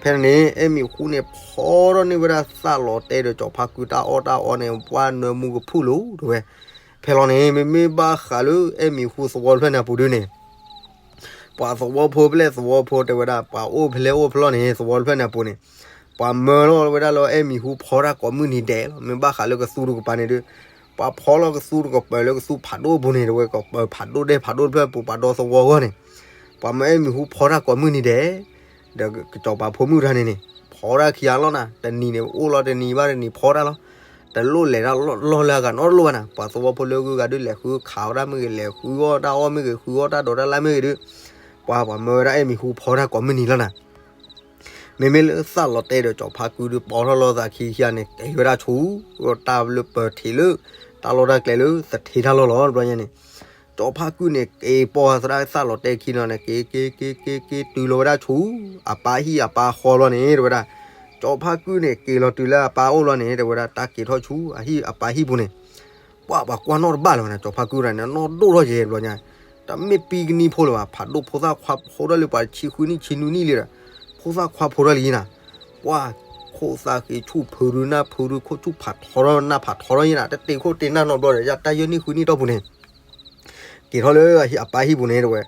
ဖဲန့ၣ်န့ၣ် အဲၣ်မံၤဟူန့ၣ် ဖီထီၣ်န့ၢ်ဝဲဒၣ်သးလီၤတဲာ်ဒီးကၠီၤဖါကုတၢ်အီၣ်တၢ်အီန့ၣ် ပှၢ်နၢမူကဖုၣ်လီၤ တဲဝဲ. ဖဲလီၤန့ၣ် မ့မ့ၢ်ဘၣ်ဃးလၢအဲၣ်မံၤဟူသဝီတဖျၢၣ်န့ၣ်အပူၤဒုးန့ၣ် ပှၤသဝီဖိဖဲလဲၣ်သဝီဖိ တဲဝဲဒၣ် ပှၤအိၣ်ဖဲလဲၣ်အိၣ်ဖဲလဲၣ်န့ၣ် သဝီတဖျၢၣ်န့ၣ်အပူၤန့ၣ် ပှၤမၢလီၤဝဲဒၣ်လၢအဲၣ်မံၤဟူဖီတၢ်ကိးမုၢ်နံၤဒဲးလီၤ. မ့ၢ်ဘၣ်ဃးလၢကသူတကပၤန့ၣ်ဒုး ပှၤဖီလီၤကသူတကပၤလၢကသူဖးဒိၣ်အပူၤန့ၣ် တဲဝဲ ကပၤဖးဒိၣ်ဒဲးဖးဒိၣ်တဖျၢၣ်အပူၤ ပှၤဒီသဝီအဂီၢ်န့ၣ် ပှၤမၢအဲၣ်မံၤဟူဖီတၢ်ကိးမုၢ်နံၤဒဲး ဒီးကစီၤပၤဖိမုၣ်တဂၤန့ၣ်န့ၣ် ဖီတၢ်ခံဂၤလီၤနၤ. တနံၤန့ၣ် အိၣ်လီၤတနံၤဘၣ်တနံၤဖီတၢ်လီၤ. တလိၣ်လဲၤတၢ်လီၢ်လၢအဂၤနီတလိၣ်ဘၣ်နၤ. ပှၤသဝီဖိလၢအဂုၤအဂၤဒုးလဲၤဃုခးဝဲဒၣ်မ့ၢ်ဂ့ၤ လဲၤဃုအီၣ်တၢ်အီၣ်မ့ၢ်ဂ့ၤ ဃုအီၣ်တၢ်ဒိးတၢ်လၢ်မ့ၢ်ဂ့ၤဒုး ပှၤပှၤမၢဝဲဒၣ်အဲၣ်မံၤဟူဖီတၢ်ကိးမုၢ်နံၤလီၤနၤ. မ့မ့ၢ်လၢသးလီၤတဲာ်ဒီးကၠီၤဖါကုဒုးပီထီၣ်လီၤသးခံခံဂၤန့ၣ် က့ၤဝဲဒၣ်ဆူ တၢ်လၢပၢၤထံးလၢ တၢ်လီၢ်တၢ်ကျဲလၢသထ့တၢ်လီၢ်လီၤ တဘျီညါန့ၣ် ကၠီၤဖါကုန့ၣ် က့ၤပိာ်သရၣ်သးလီၤတဲာ်ခံလီၤန့ၣ် က့ၤက့ၤက့ၤက့ၤက့ၤ တုၤလီၤဝဲဒၣ်ဆူ အပၢ်ဟံၣ်အပၢ်ဃီလီၤန့ၣ် တဲဝဲဒၣ်. ကၠီၤဖါကုန့ၣ် က့ၤလီၤတုၤလၢအပၢ်အိၣ်လီၤန့ၣ် တဲဝဲဒၣ် တၢ်က့ၤထီၣ်ဆူအဟံၣ်အပၢ်ဟံၣ်ပူၤန့ၣ် ပှၤပှၤကွၢ်နီၣ်တဘၣ်လၢၤဘၣ်န့ၣ် ကၠီၤဖါကုတဂၤန့ၣ် နီၢ်ဒိၣ်ထီၣ်က့ၤတဘျီညါ တမ့ၢ်ပံကနံဖိလၢၤဘၣ် ဖးဒိၣ်ဖိသၣ်ခွါဖိထီၣ်လံ ပှၤတဆံဃုနံၣ်ဆံနွံနံၣ်လံဒီး ဖိသၣ်ခွါဖိထီၣ်လံနၤ. ပှၤ ခိၣ်သၣ်ဃံဆူၣ်ဖုးဒုးနၢ်ဖုးဒုး ခိၣ်ဆူၣ်ဖးထီထီၣ်နၢ်ဖးထီထီၣ်ယဲနၤ တတ့ၤခိၣ်တ့ၤနၢ်နီတဘျီဒီး ယတၢ်ယဲၢ်နံၣ်ဃုနံၣ်တီၢ်ပူၤန့ၣ် က့ၤထီၣ်လၢအပၢ်ဟံၣ်ပူၤန့ၣ် တဲဝဲ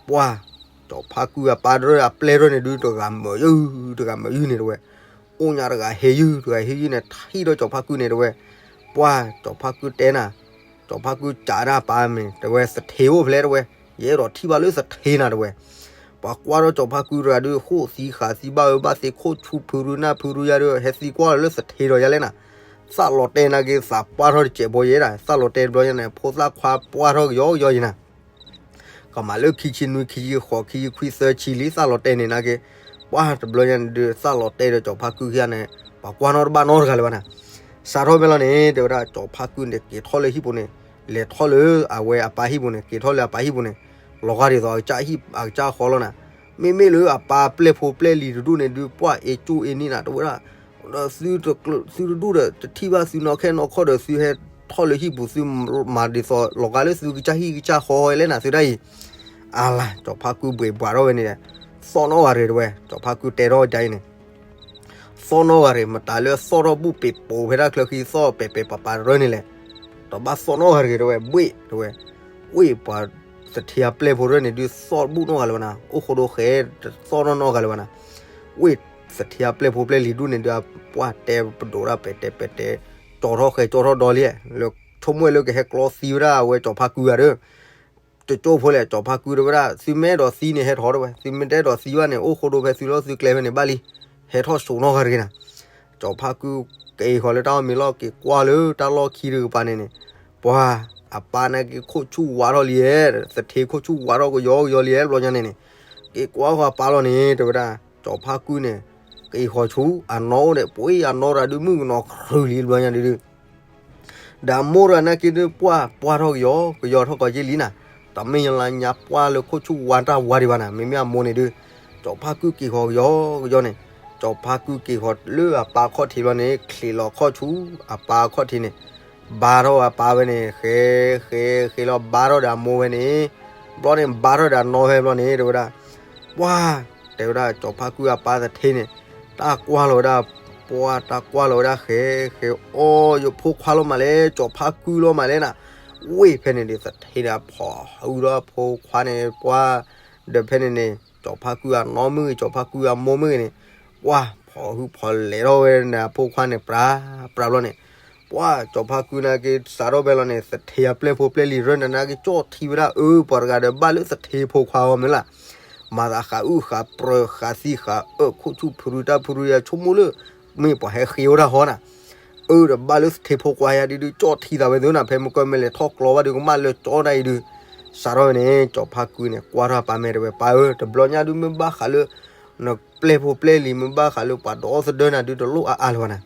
ပှၤ ကၠီၤဖါကုအပၢ်တရၢၢ်အပျဲၢ်တရၢၢ်န့ၣ်ဒုး တဂၤမၢယုၢ် တဂၤမၢယုၢ်န့ၣ် တဲဝဲ အိၣ်ညါတဂၤဟ့ယုၢ် တဂၤဟ့ယုၢ်န့ၣ် ထံၣ်ဒီးကၠီၤဖါကုန့ၣ် တဲဝဲ ပှၤ ကၠီၤဖါကုတဲနၤ ကၠီၤဖါကုကးဒၣ်အပၢ်မ့ၢ် တဲဝဲ သထ့အိၣ်ဖဲလဲၣ် တဲဝဲ ယအဲၣ်ဒိးထံၣ်ဘၣ်လၢသထ့နၤ တဲဝဲ. ပှၤကွၢ်ထီၣ်ကၠီၤဖါကုတဂၤဒုး ဃိၣ်သံဃာ်သံဘၣ်အၢဘၣ်သ့ ခိၣ်ဆူၣ်ဖုးဒုးနၢ်ဖုးဒုးယါဒုး ဟဲသံကွၢ်လၢသထ့ဒီးယါလဲၣ်နၤ. သးလီၤတဲာ်နာ်က့ သးပှၢ်ထီၣ်တစဲးဖိယဲဒၣ်, သးလီၤတဲာ်တဘျီညါန့ၣ် ဖိသၣ်ခွါပှၢ်ထီၣ်ကယီကယီယဲနၤ. ကမၤလၢခံဆံနွံ ခံဆံဃိး ခံဆံခွံ သၢဆံလံ သးလီၤတဲာ်န့ၣ် နာ်က့ ပှၢ်တဘျီညါန့ၣ်ဒုး သးလီၤတဲာ်ဒီးကၠီၤဖါကုၢ်ခံဂၤန့ၣ် ပှၤကွၢ်နီတဘၣ်နီတဂၤလၢၤဘၣ်နၤ. စးထီၣ်ဖဲလီၤန့ၣ် တဲဝဲဒၣ် ကၠီၤဖါကုၢ်န့ၣ် က့ၤထီၣ်လၢဟံၣ်ပူၤန့ၣ်, လဲၤထီၣ်လၢအဝဲအပၢ်ဟံၣ်ပူၤန့ၣ်, က့ၤထီၣ်လၢအပၢ်ဟံၣ်ပူၤန့ၣ်, လီၤဂာ်ဒ်သိးအကစၢ်ဟံၣ်အကစၢ်ဃီလီၤနၤ. မ့မ့ၢ်လၢအပၢ်ပျဲၢ်ဖိပျဲၢ်လံၤတဒူၣ်န့ၣ်ဒုး ပှၢ်အ့ၣ်ကၠူအ့ၣ်နံၣ်နၤ တဲဝဲဒၣ် ဒီးသုတဒူၣ်ဒီး တထံၣ်ဘၣ်သုနီၢ်ခဲနီၢ်ခီၣ်ဒီး သုဟဲထီၣ်လၢဟံၣ်ပူၤ သုမၤဒ်သိးလီၤဂာ်လၢသုကစၢ်ဟံၣ်ကစၢ်ဃီလဲၣ်နၤ သုဒၣ်အံၤ. အါလါ ကၠီၤဖါကုၢ်ဘှံးဘှးထီၣ်ဝဲန့ၣ်, သီၣ်နီၣ်ဂၤရ့ၤတဲဝဲ, ကၠီၤဖါကုၢ်တဲထီၣ်ဒ်အံၤန့ၣ် သီၣ်နီၣ်ဂၤရ့ၤ မတၤလၢသီၣ်ထီၣ်ဘူၣ်ပ့ၤပိာ်ဖဲဒၣ်ချၢဃံသီၣ်ပဲာ်ပဲာ်ပၤပၤတရၢန့ၣ်လဲၣ်. တဘၣ်သီၣ်နီၣ်ဂၤတဂ့ၤတဲဝဲ, ဘှ့ၣ်တဲဝဲ, ဝ့ၢ်ပှၤသထ့အပျဲၢ်ဖိတရၢန့ၣ်ဒုး သီၣ်ဘူၣ်နီၣ်ဂၤလၢၤဘၣ်နၤ, အိၣ်ဃိဒိဃဲ တသီၣ်နီၣ်နီၣ်ဂၤလၢၤဘၣ်နၤ. ဝ့ၢ်သထ့အပျဲၢ်ဖိပျဲၢ်လံၤဒူၣ်န့ၣ်ဒုး ပှၢ်တဲပဒိးဒၣ်ပဲာ်တဲပဲာ်တဲ, ကၠီထီၣ်ဃဲကၠီထီၣ်ဒီလံ, လၢဆိကမိၣ်ဝဲလၢကဟဲကျီသံဝဲဒၣ်အဝဲကၠီၤဖါကုၢ်ဂၤဒီး တကၠိဖိလဲၣ် ကၠီၤဖါကုၢ်တဲဝဲဒၣ် သုမ့ၢ်အဲၣ်ဒိးသံန့ၣ်ဟဲထီၣ်တဲဝဲ, သုမ့ၢ်တအဲၣ်ဒိးသံဘၣ်န့ၣ် အိၣ်ဃိဒိဖဲသုလီၢ်သုကျဲဖဲန့ၣ်ဘၣ်လံ, ဟဲထီၣ်ဆိးနီၣ်ဂၤတဂ့ၤနၤ. ကၠီၤဖါကုၢ်က့ၤဃီၤလၢတၢ်အီၣ်မ့ၤလီၢ် က့ၤကွၢ်လၢတၢ်လီၢ်ခံတကပၤန့ၣ်န့ၣ်, ပှၢ်အပၢ်နာ်က့ခိၣ်ဆူၣ်ဝါထီၣ်လံ, သထ့ခိၣ်ဆူၣ်ဝါထီၣ်ကယီကယီလံ တဘျီညါန့ၣ်န့ၣ်, က့ၤကွၢ်ဃီၤအပၢ်လီၤန့ၣ် တဲဝဲဒၣ် ကၠီၤဖါကုၢ်န့ၣ် က့ၤဃီၤဆူအနီၢ်အိၣ်န့ၣ် ပှ့ၤအနီၢ်တၢ်ဒုးမုၣ်ကနီၤခရူၣ်လံတဘျီညါဒုး ဒီးအမိၢ်တဂၤနာ်က့ဒုး ပှၢ်ပှၢ်ထီၣ်ကယီကယီထီၣ်ကီးက့လံနၤ, တမ့ၢ်ညါလၢညါပှၢ်လၢခိၣ်ဆူၣ်ဝါတၢ်ဝါဒံးဘၣ်နၤ, မ့မ့ၢ်အမိၢ်န့ၣ်ဒုး ကၠီၤဖါကုၢ်က့ၤဃီၤကယီကယီန့ၣ်, ကၠီၤဖါကုၢ်က့ၤဃီၤလၢအပၢ်ခီၣ်ထံးဘျီန့ၣ် ချံးလီၤခီၣ်ဆူအပၢ်ခီၣ်ထံးန့ၣ်, ဘါထီၣ်အပၢ်ဝဲန့ၣ် ဃဲ ဃဲ ဃဲလီၤဘါထီၣ်ဒီးအမိၢ်ဝဲန့ၣ်, ဘျီန့ၣ်ဘါထီၣ်ဒီးအနီၢ်ဖဲဘျီန့ၣ် တဲဝဲဒၣ် ပှၢ် တဲဝဲဒၣ် ကၠီၤဖါကုၢ်အပၢ်သထ့န့ၣ် တၢ်ကွၢ်လီၤဝဲဒၣ်, ပှၢ်တၢ်ကွၢ်လီၤဝဲဒၣ် ဃဲ ဃဲ အီ ယဖိခွါလီၤမးလဲၣ်, ကၠီၤဖါကုၢ်လီၤမးလဲၣ်နၤ, ဝ့ၢ်ဖဲန့ၣ်ဒီး သထ့န့ၣ် အဖီၣ်ဟုဒီးအဖိခွါန့ၣ် ပှၢ် ဒီးဖဲန့ၣ်န့ၣ် ကၠီၤဖါကုၢ်အနီၢ်မုၣ်ဂ့ၤ ကၠီၤဖါကုၢ်အမိၢ်မုၣ်ဂ့ၤန့ၣ်, ပှၢ် ဖီၣ်ဟုဖီၣ်လဲၤထီၣ်ဝဲန့ၣ် အဖိခွါန့ၣ် ပြး ပြးဘျီန့ၣ်, ပှၢ် ကၠီၤဖါကုၢ်နာ်က့ စးထီၣ်ဖဲလီၤန့ၣ် သထ့အပျဲၢ်ဖိပျဲၢ်လံၤရၢန့ၣ် နာ်က့ ကၠီၣ်ထံဝဲဒၣ် အၢ ပှၤတဂၤဒီးဘၣ်လၢသထ့ဖိခွါအီၤမ့ၢ်လၢ မၤသးဃးအုၣ်ဃးပြၢၤ ဃးသံဃးအၢၣ် ခိၣ်ဆူၣ်ဖရူတၢ်ဖရူယၤ ဆိကမိၣ်လၢ မ့ၢ်ပှၤဟဲဃ့ဝဲဒၣ်ဟီနၤ, အၢ ဒီးဘၣ်လၢသထ့ဖိခွါယၤဒုးဒုး ကၠီၣ်ထံသးဝဲသ့ၣ်နၤ, ဖဲမုၢ်ကီၢ်မ့ၢ်လဲၤထီၣ်ကျီဘၣ်ဒုး ကမၣ်လၢကၠီဒၣ်အံၤဒုး, စးထီၣ်ဝဲန့ၣ် ကၠီၤဖါကုၢ်န့ၣ် ကွၢ်ထီၣ်အပၢ်မဲာ်တဲဝဲ ပၢ်ဧၢ တဘျီညါဒုး မ့ၢ်ဘၣ်ဃးလၢ နပျဲၢ်ဖိပျဲၢ်လံၤ မ့ၢ်ဘၣ်ဃးလၢပှၤဒီသဒၢနၤဒုး တလိၣ်အါအါလၢၤဘၣ်နၤ,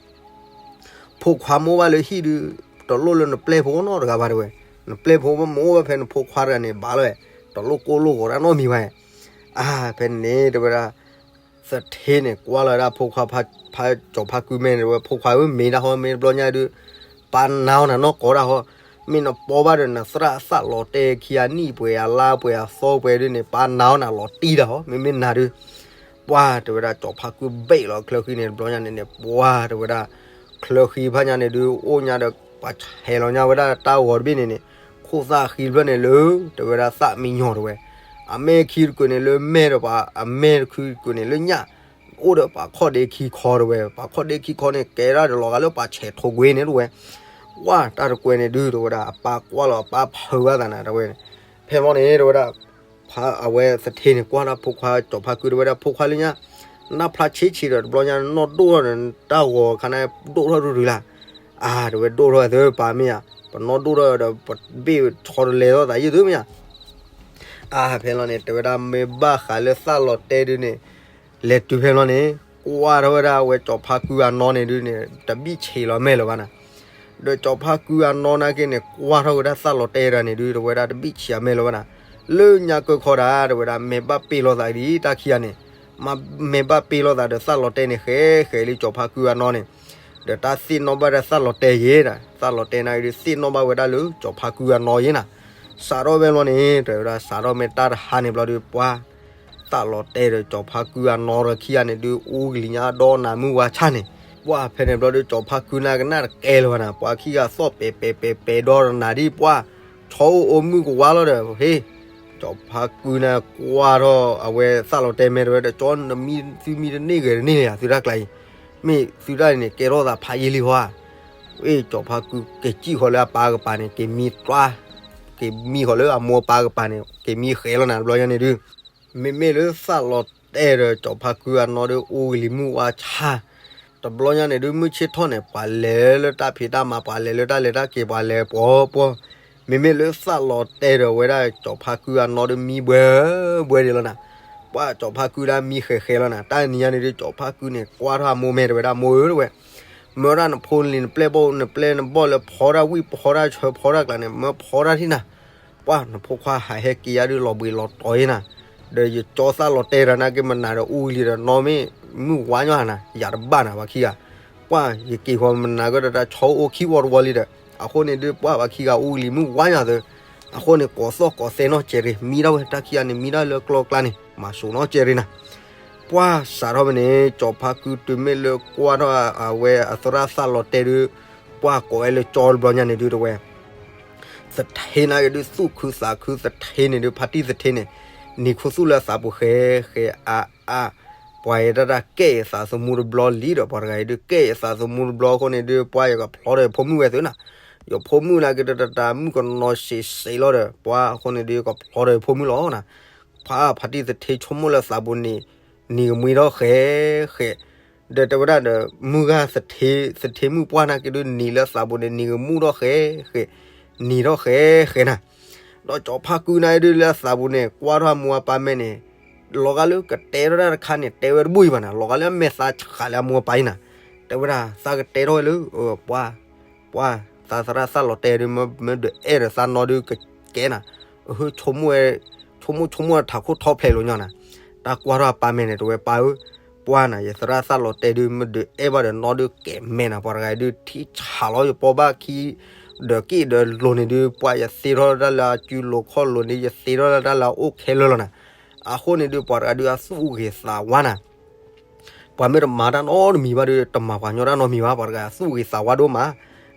ဖိခွါမ့ၢ်အိၣ်ဘၣ်လၢဟံၣ်ဒုး တလိၣ်လၢနပျဲၢ်ဖိနီတဂၤဘၣ်တဲဝဲ, နပျဲၢ်ဖိမ့ၢ်အိၣ်ဘၣ်ဖဲနဖိခွါတဂၤန့ၣ် ဘၣ်လီၤဝဲ, တလိၣ်ကိၢ်လိၢ်ဂီၤတၢ်နီတမံၤဘၣ်, အါ ဖဲန့ၣ်တဲဝဲဒၣ် သထ့န့ၣ် ကွၢ်လီၤဝဲဒၣ်ဖိခွါ ဖါ ကၠီၤဖါကုၢ်မဲာ်န့ၣ် တဲဝဲ ဖိခွါဧၢ မ့ၢ်တၢ်ဟီမ့ၢ်တဘျီညါဒုး ပၢ်နာ်အီၤနၤနီၢ်ကီးတၢ်ဟီ, မ့ၢ်နပိာ်ဘၣ်ဒီးနသရၣ်သးလီၤတဲာ်ခံဂၤနံၣ်ပှဲၤအလါပှဲၤအသီပှဲၤဒုးန့ၣ် ပၢ်နာ်အီၤနၤလီၤတံၢ်တၢ်ဟီ, မ့မ့ၢ်နၤဒုး ပှၢ်တဲဝဲဒၣ် ကၠီၤဖါကုၢ်ဘ့ၣ်လီၤချၢဃံန့ၣ် တဘျီညါန့ၣ်န့ၣ် ပှၢ်တဲဝဲဒၣ် ချၢဃံဖးညါန့ၣ်ဒုး အိၣ်ညါဒီး ပှၤဆဲးလီၤညါဝဲဒၣ်တၢ်ဂီၤတဘ့ၣ်န့ၣ်န့ၣ် ခိၣ်သၣ်ဃံတဖျၢၣ်န့ၣ်လၢ တဲဝဲဒၣ်သၣ်မံညီၤတဲဝဲ, အမဲၢ်ခံတကုာ်န့ၣ်လၢမဲၢ်ဒီးပှၤ အမဲၢ်တခုတကုာ်န့ၣ်လၢညၣ် အိၣ်ဒီးပှၤခီၣ်ဒ့ခံခီတဲဝဲ, ပှၤခီၣ်ဒ့ခံခီန့ၣ် ကဲဒၣ်ဒီးလီၤဂာ်လၢပှၤဆဲးထိးကွ့န့ၣ်တဲဝဲ, ဝၢ် တၢ်တကွဲးန့ၣ်ဒုး တဲဝဲဒၣ် အပၢ်ကွၢ်လီၤ အပၢ်ဖုးဘၣ်သးနၤတဲဝဲ, ဖဲဘျီန့ၣ် တဲဝဲဒၣ် ဖါ အဝဲသထ့န့ၣ် ကွၢ်တၢ်ဖိခွါ ကၠီၤဖါကုၢ် တဲဝဲဒၣ် ဖိခွါလၢညါ နၢ်ဖျါဆံးဆံးဒီး တဘျီညါနီၢ်ဒိၣ်ထီၣ်ဒီး တၢ်ဂီၤခါန့ၣ် ဒိၣ်ထီၣ်ရုရုလၢ်, အါ တဲဝဲ ဒိၣ်ထီၣ်သ့ပၢ်မ့ၢ်ဧါ, ပနီၢ်ဒိၣ်ထီၣ်ဒီး ပဘ့ၣ်ဆီတလဲသီၣ်သးယုၢ်သုမ့ၢ်ဧါ, အါ ဖဲလီၤန့ၣ် တဲဝဲဒၣ် မ့ၢ်ဘၣ်ဃးလၢသၣ်လီၤတဲာ်ဒုးန့ၣ် လဲၤတုၤဖဲလီၤန့ၣ် ကွၢ်ထီၣ်ဝဲဒၣ်အဝဲကၠီၤဖါကုၢ်အနီၢ်န့ၣ်ဒုးန့ၣ် တဘံၣ်ဆံးလီၤမဲာ်လၢၤဘၣ်နၤ, ဒီးကၠီၤဖါကုၢ်အနီၢ်နာ်က့န့ၣ် ကွၢ်ထီၣ်ဝဲဒၣ်သၣ်လီၤတဲာ်ဒၣ်န့ၣ်ဒုး တဲဝဲဒၣ်တဘံၣ်ဆံးအမဲာ်လၢၤဘၣ်နၤ, လၢညါကၢၢ်ခီဒၣ် တဲဝဲဒၣ် မ့ၢ်ဘၣ်ပ့ၢ်လိာ်သးဒ်တၢ်ခံဂၤန့ၣ်, မ့ၢ်ဘၣ်ပ့ၢ်လိာ်သးဒီးသၣ်လီၤတဲာ်န့ၣ် ဃဲဃဲလၢကၠီၤဖါကုၢ်အနီၢ်န့ၣ်, ဒီးတၢ်သ့ၣ်နီၣ်ဘၣ်ဒီးသၣ်လီၤတဲာ်ယဲဒၣ် သၣ်လီၤတဲာ်နာ်က့ဒုး သ့ၣ်နီၣ်ဘၣ်ဝဲဒၣ်လၢကၠီၤဖါကုၢ်အနီၢ်ယဲနၤ, စးထီၣ်ဖဲလီၤန့ၣ် တဲဝဲဒၣ် စးထီၣ်မ့ၢ်တၢ်တဟါန့ၣ်ဘျီဒုး ပှၢ် သၣ်လီၤတဲာ်ဒီးကၠီၤဖါကုၢ်အနီၢ်ဒီးခံဂၤန့ၣ်ဒုး အိၣ်ကလံၤညါဒီးနးမုၢ်ဝါဆါန့ၣ်, ပှၢ်ဖဲန့ၣ်ဘျီဒုး ကၠီၤဖါကုၢ်န့ၣ်ကနၣ်တကဲလၢၤဘၣ်နၤ, ပှၤခံဂၤသီၣ်ပဲာ်ပဲာ်ပဲာ်ပဲာ်ဒီးနးဒံး ပှၢ် ဆီအိၣ်အိၣ်မုၢ်ကဝါလီၤဒီး ဟ့ၣ် ကၠီၤဖါကုၢ်န့ၣ်ကွၢ်ထီၣ်အဝဲသၣ်လီၤတဲာ်မဲာ်တဲဝဲဒီး ကၠီၤနမံသုမံတန့ၢ်ဂ့ၤတန့ၢ်လၢၤယၤ သုတၢ်ကျါအံၤ, မ့ၢ်သုတၢ်န့ၣ် ကဲထီၣ်သးဖးယံာ်လံဟီဧါ, အ့ၣ် ကၠီၤဖါကုၢ်က့ၤစံၣ်ဃီၤလၢအပၢ်ကပၤန့ၣ် က့ၤမံတွါ က့ၤမံဃီၤလၢအမိၢ်အပၢ်ကပၤန့ၣ် က့ၤမံဃဲလီၤနၤတဘျီညါန့ၣ်ဒုး, မ့မ့ၢ်လၢသၣ်လီၤတဲာ်ဒီးကၠီၤဖါကုၢ်အနီၢ်ဒုး အိၣ်ကလံၤမုၢ်ဝါဆါ, တဘျီညါန့ၣ်ဒုး မုၢ်ဆ့ၣ်ထီၣ်န့ၣ် ပှၤလဲၤလၢတၢ်ဖံးတၢ်မၤ ပှၤလဲၤလၢတၢ်လဲၤတၢ်က့ၤ ပှၤလဲၤပှီၤပှီၤ, မ့မ့ၢ်လၢသၣ်လီၤတဲာ်ဒီးဝဲဒၣ်ကၠီၤဖါကုၢ်အနီၢ်ဒုး မံဘှဲဘှဲဒံးလီၤနၤ. ပှၤကၠီၤဖါကုၢ်ဒၣ်မံဃဲးဃဲးလီၤနၤ. တၢ်နံၤညါန့ၣ်ဒုး ကၠီၤဖါကုၢ်န့ၣ် ကွၢ်ထီၣ်အမိၢ်မဲာ် တဲဝဲဒၣ် မိၢ်ဧၢ တဲဝဲ, မၢဒၣ်နဖိလံၤနပျဲၢ်ဘီၣ် နပျဲၢ်နဘီၣ်လၢဖီတၢ်ဝံၣ် ဖီတၢ်ဆၢ ဖီတၢ်ကျးန့ၣ် မၢဖီတၢ်ထံၣ်နၤ. ပှၤနဖိခွါဟးဟဲက့ၤယါဒုး လီၤဘှံးလီၤတီၤအံၤနၤ, ဒီးယကၠီသၣ်လီၤတဲာ်ဒီးနာ်က့ မနၤဒီးအူလံဒီးနီၢ်မ့ၢ်မုၢ်ဝါညီနၤ ယၤတဘၣ်နၤ ပှၤခံဂၤ. ပှၤယက့ၤဃီမနၤကဒီး တၢ်ဆီအိၣ်ခံဝီတဝီလံဒီး, အဃိန့ၣ်ဒုး ပှၤပှၤခံဂၤအူလံမုၢ်ဝါညီသၢ, အဃိန့ၣ် ကိးသီၣ်ကိးသဲနီၢ်ကဲးရ့ၣ် မံဒၣ်ဝဲ တၢ်ခံဂၤန့ၣ် မံဒၣ်လၢကျီကျါန့ၣ် မၤစိာ်နီၢ်ကဲးရ့ၣ်နၤ. ပှၤစးထီၣ်ဖဲန့ၣ် ကၠီၤဖါကုၢ်တုၤမ့ၢ်လၢကွၢ်ထီၣ်အဝဲအသရၣ်သၣ်လီၤတဲာ်ဒုး, ပှၤကိးဝဲလၢကၠီတဘျီညါန့ၣ်ဒုး တဲဝဲ သထ့နာ်က့ဒုး သူၣ်ခုသးခု သထ့န့ၣ်ဒုး ဖါတံၢ်သထ့န့ၣ် နံၤခူသူၣ်လၢအသးပူၤဃဲဃဲအါအါ, ပှၤအံၤတၢ်တၢ်ကဲအံၤသးသမူတဘျီလံဒီး ပှၤတဂၤအံၤဒုးကဲအံၤသးသမူတဘျီအဃိန့ၣ်ဒုး ပှၤယကဖျီဒီးယဖိမုၣ်ဝဲသုနၤ, ယဖိမုၣ်နာ်က့တတၢ်မုၣ်ကနီၤစ့းစ့းလီၤဒီး ပှၤအဃိန့ၣ်ဒုး ယကဖျီဒီးယဖိမုၣ်လီၤနၤ. ဖါဖါတံၢ်သထ့ဆိကမိၣ်လၢသးပူၤန့ၣ် နံၤကမှံထီၣ်ဃဲဃဲ ဒီးတဲဝဲဒၣ်ဒီး မုၢ်ဂၤသထ့ သထ့မုၣ်ပှၢ်နာ်က့ဒုး နံၤလၢသးပူၤန့ၣ် နံၤကမူၣ်ထီၣ်ဃဲဃဲ, နံၤထီၣ်ဃဲဃဲနၤ. ဒီးကၠီၤဖါကုၢ်နာ်က့ဒုးလၢအသးပူၤန့ၣ် ကွၢ်ထီၣ်အမိၢ်အပၢ်မဲာ်န့ၣ် လီၤဂာ်လၢကတဲထီၣ်တၢ်တခါန့ၣ် တဲဝဲတဘူၣ်အံၤဘၣ်နၤ, လီၤဂာ်လၢအမဲာ်သးဆှးလၢအမိၢ်အပၢ်အံၤနၤ, တဲဝဲဒၣ် သးကတဲထီၣ်ဝဲလၢ ပှၤ ပှၤ သးသရၣ်သၣ်လီၤတဲာ်ဒုး မ့ၢ်ဒုးအဲၣ်ဒီးသးနီၢ်ဒုးကကဲနၤ, အဟၢ ဆိကမိၣ်ဆိကမိၣ်ထးခိၣ်ထီၣ်ဖျဲးလီၤညီနၤ. တၢ်ကွၢ်ထီၣ်အပၢ်မဲာ်န့ၣ် တဲဝဲပၢ်ဧၢ, ပှၤနၤ ယသရၣ်သၣ်လီၤတဲာ်ဒုး မ့ၢ်ဒုးအဲၣ်ဘၣ်ဒီးနီၢ်ဒုးကဲမဲာ်နၤ, ပှၤတဂၤအံၤဒုးထံၣ်ဆးလီၤယပီဘၣ်ခံ ဒီးက့ၣ်ဒီးလိၤန့ၣ်ဒုး ပှၤယသ့ထီၣ်တၢ်လၢအစုလိၤခီၣ်လိၤန့ၣ် ယသ့ထီၣ်တၢ်လၢအအိၣ်ခဲလၢာ်လီၤနၤ. အဃိန့ၣ်ဒုး ပှၤတဂၤဒုးအသူၣ်ဂ့ၤသးဝါနၤ ပှၤမ့ၢ်တမၤတၢ်နီတမံၤဘၣ်ဒီး တမၤပှၤညီတၢ်နီတမံၤဘၣ်, ပှၤတဂၤသူၣ်ဂ့ၤသးဝါဒိၣ်မး,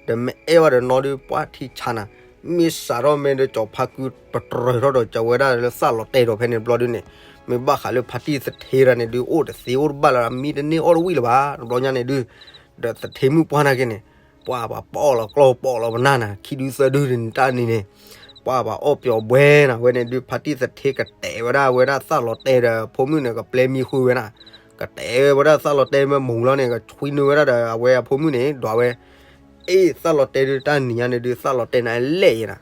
ဒီးမ့ၢ်အဲၣ်ဘၣ်ဒီးနီၢ်ဒုးပှၤထံဆါနၤ, မ့ၢ်စးထီၣ်မ့ၢ်ဒီးကၠီၤဖါကုၢ်ပတြၢၤထီၣ်ဒီး ကဝဲဒၣ်လၢသၣ်လီၤတဲာ်ဒီးဖဲန့ၣ်တဘျီဒုးန့ၣ်, မ့ၢ်ဘၣ်ဃးလၢဖါတံၢ်သထ့တဂၤန့ၣ်ဒုး အိၣ်တသ့အိၣ်တဘၣ်လၢၤ မံတန့ၢ်အီၣ်တဝံၣ်လၢၤဘၣ် တဘျီညါန့ၣ်ဒုး, ဒီးသထ့မုၣ်ပှၢ်နာ်က့န့ၣ်, ပှၤပှၤပီၣ်လီၤကျီၢ်ပီၣ်လီၤပနၢ်နၤ ခံဒုသၢဒုန့ၣ်တၢ်နံၤန့ၣ် ပှၤပှၤအီၣ်ပျီၤဘှဲနၤ ဝဲန့ၣ်ဒုး ဖါတံၢ်သထ့ကတဲာ်ဝဲဒၣ်ဝဲဒၣ်သၣ်လီၤတဲာ်ဒီးဖိမုၣ်န့ၣ် ကပျဲမံဃုာ်ဝဲနၤ, ကတဲာ်ဝဲဒၣ်သၣ်လီၤတဲာ်မ့ၢ်မူၤလီၤန့ၣ် ကဆွံနုာ်ဝဲဒၣ်ဒီးအဝဲအဖိမုၣ်န့ၣ် ဒွးဝဲ, အ့ၣ် သၣ်လီၤတဲာ်ဒုး တၢ်နံၤညါန့ၣ်ဒုး သၣ်လီၤတဲာ်နၤလဲၣ်ယဲနၤ,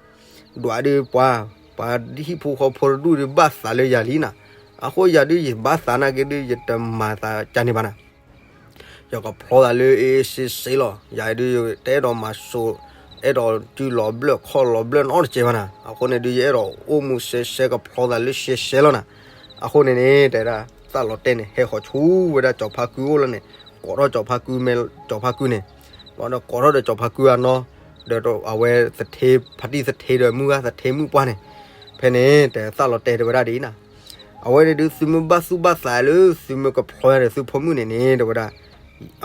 ဒွးဒုးပှၤ, ပှၤဟံၣ်ဖိဃီဖိတဒူၣ်ဒုးဘၣ်သးလၢယၤလံနၤ, အဃိယၤဒုးယဘၣ်သးနာ်က့ဒုး ယတမၤသးကန့ၣ်ဘၣ်နၤ ယကဖျီသးလၢအ့ၣ်စ့စ့လီၤ, ယၤဒုးယတအဲၣ်ဒိးမၤစိာ်, အဲၣ်ဒိးတုၤလီၤဘျၢၣ်ခီၣ်လီၤဘျၢၣ်နီတစဲးဘၣ်နၤ, အဃိန့ၣ်ဒုး ယအဲၣ်ဒိးအိၣ်မူစဲစဲ ကဖျီသးလၢစဲစဲလီၤနၤ. အဃိန့ၣ်န့ၣ် တဲဒၣ် သၣ်လီၤတဲာ်န့ၣ် ဟဲဃီၤဆူဝဲဒၣ်ကၠီၤဖါကုၢ်အိၣ်လီၤန့ၣ်, ကိးထီၣ်ကၠီၤဖါကုၢ်မ့ၢ်ကၠီၤဖါကုၢ်န့ၣ်, ဒီးကိးထီၣ်ဒီးကၠီၤဖါကုၢ်အနီၢ်, ဒီးအဝဲသထ့ ဖါတံၢ်သထ့ဒီးမုၢ်ဂၤသထ့မုၣ်ပှၢ်န့ၣ်, ဖဲန့ၣ် တဲသၣ်လီၤတဲာ်တဲဝဲဒၣ်ဒ်အံၤနၤ အဝဲန့ၣ်ဒုး သုမ့ၢ်ဘၣ်သူၣ်ဘၣ်သးလၢ သုမ့ၢ်ကဖျီယၤဒီးသုဖိမုၣ်န့ၣ်န့ၣ် တဲဝဲဒၣ်,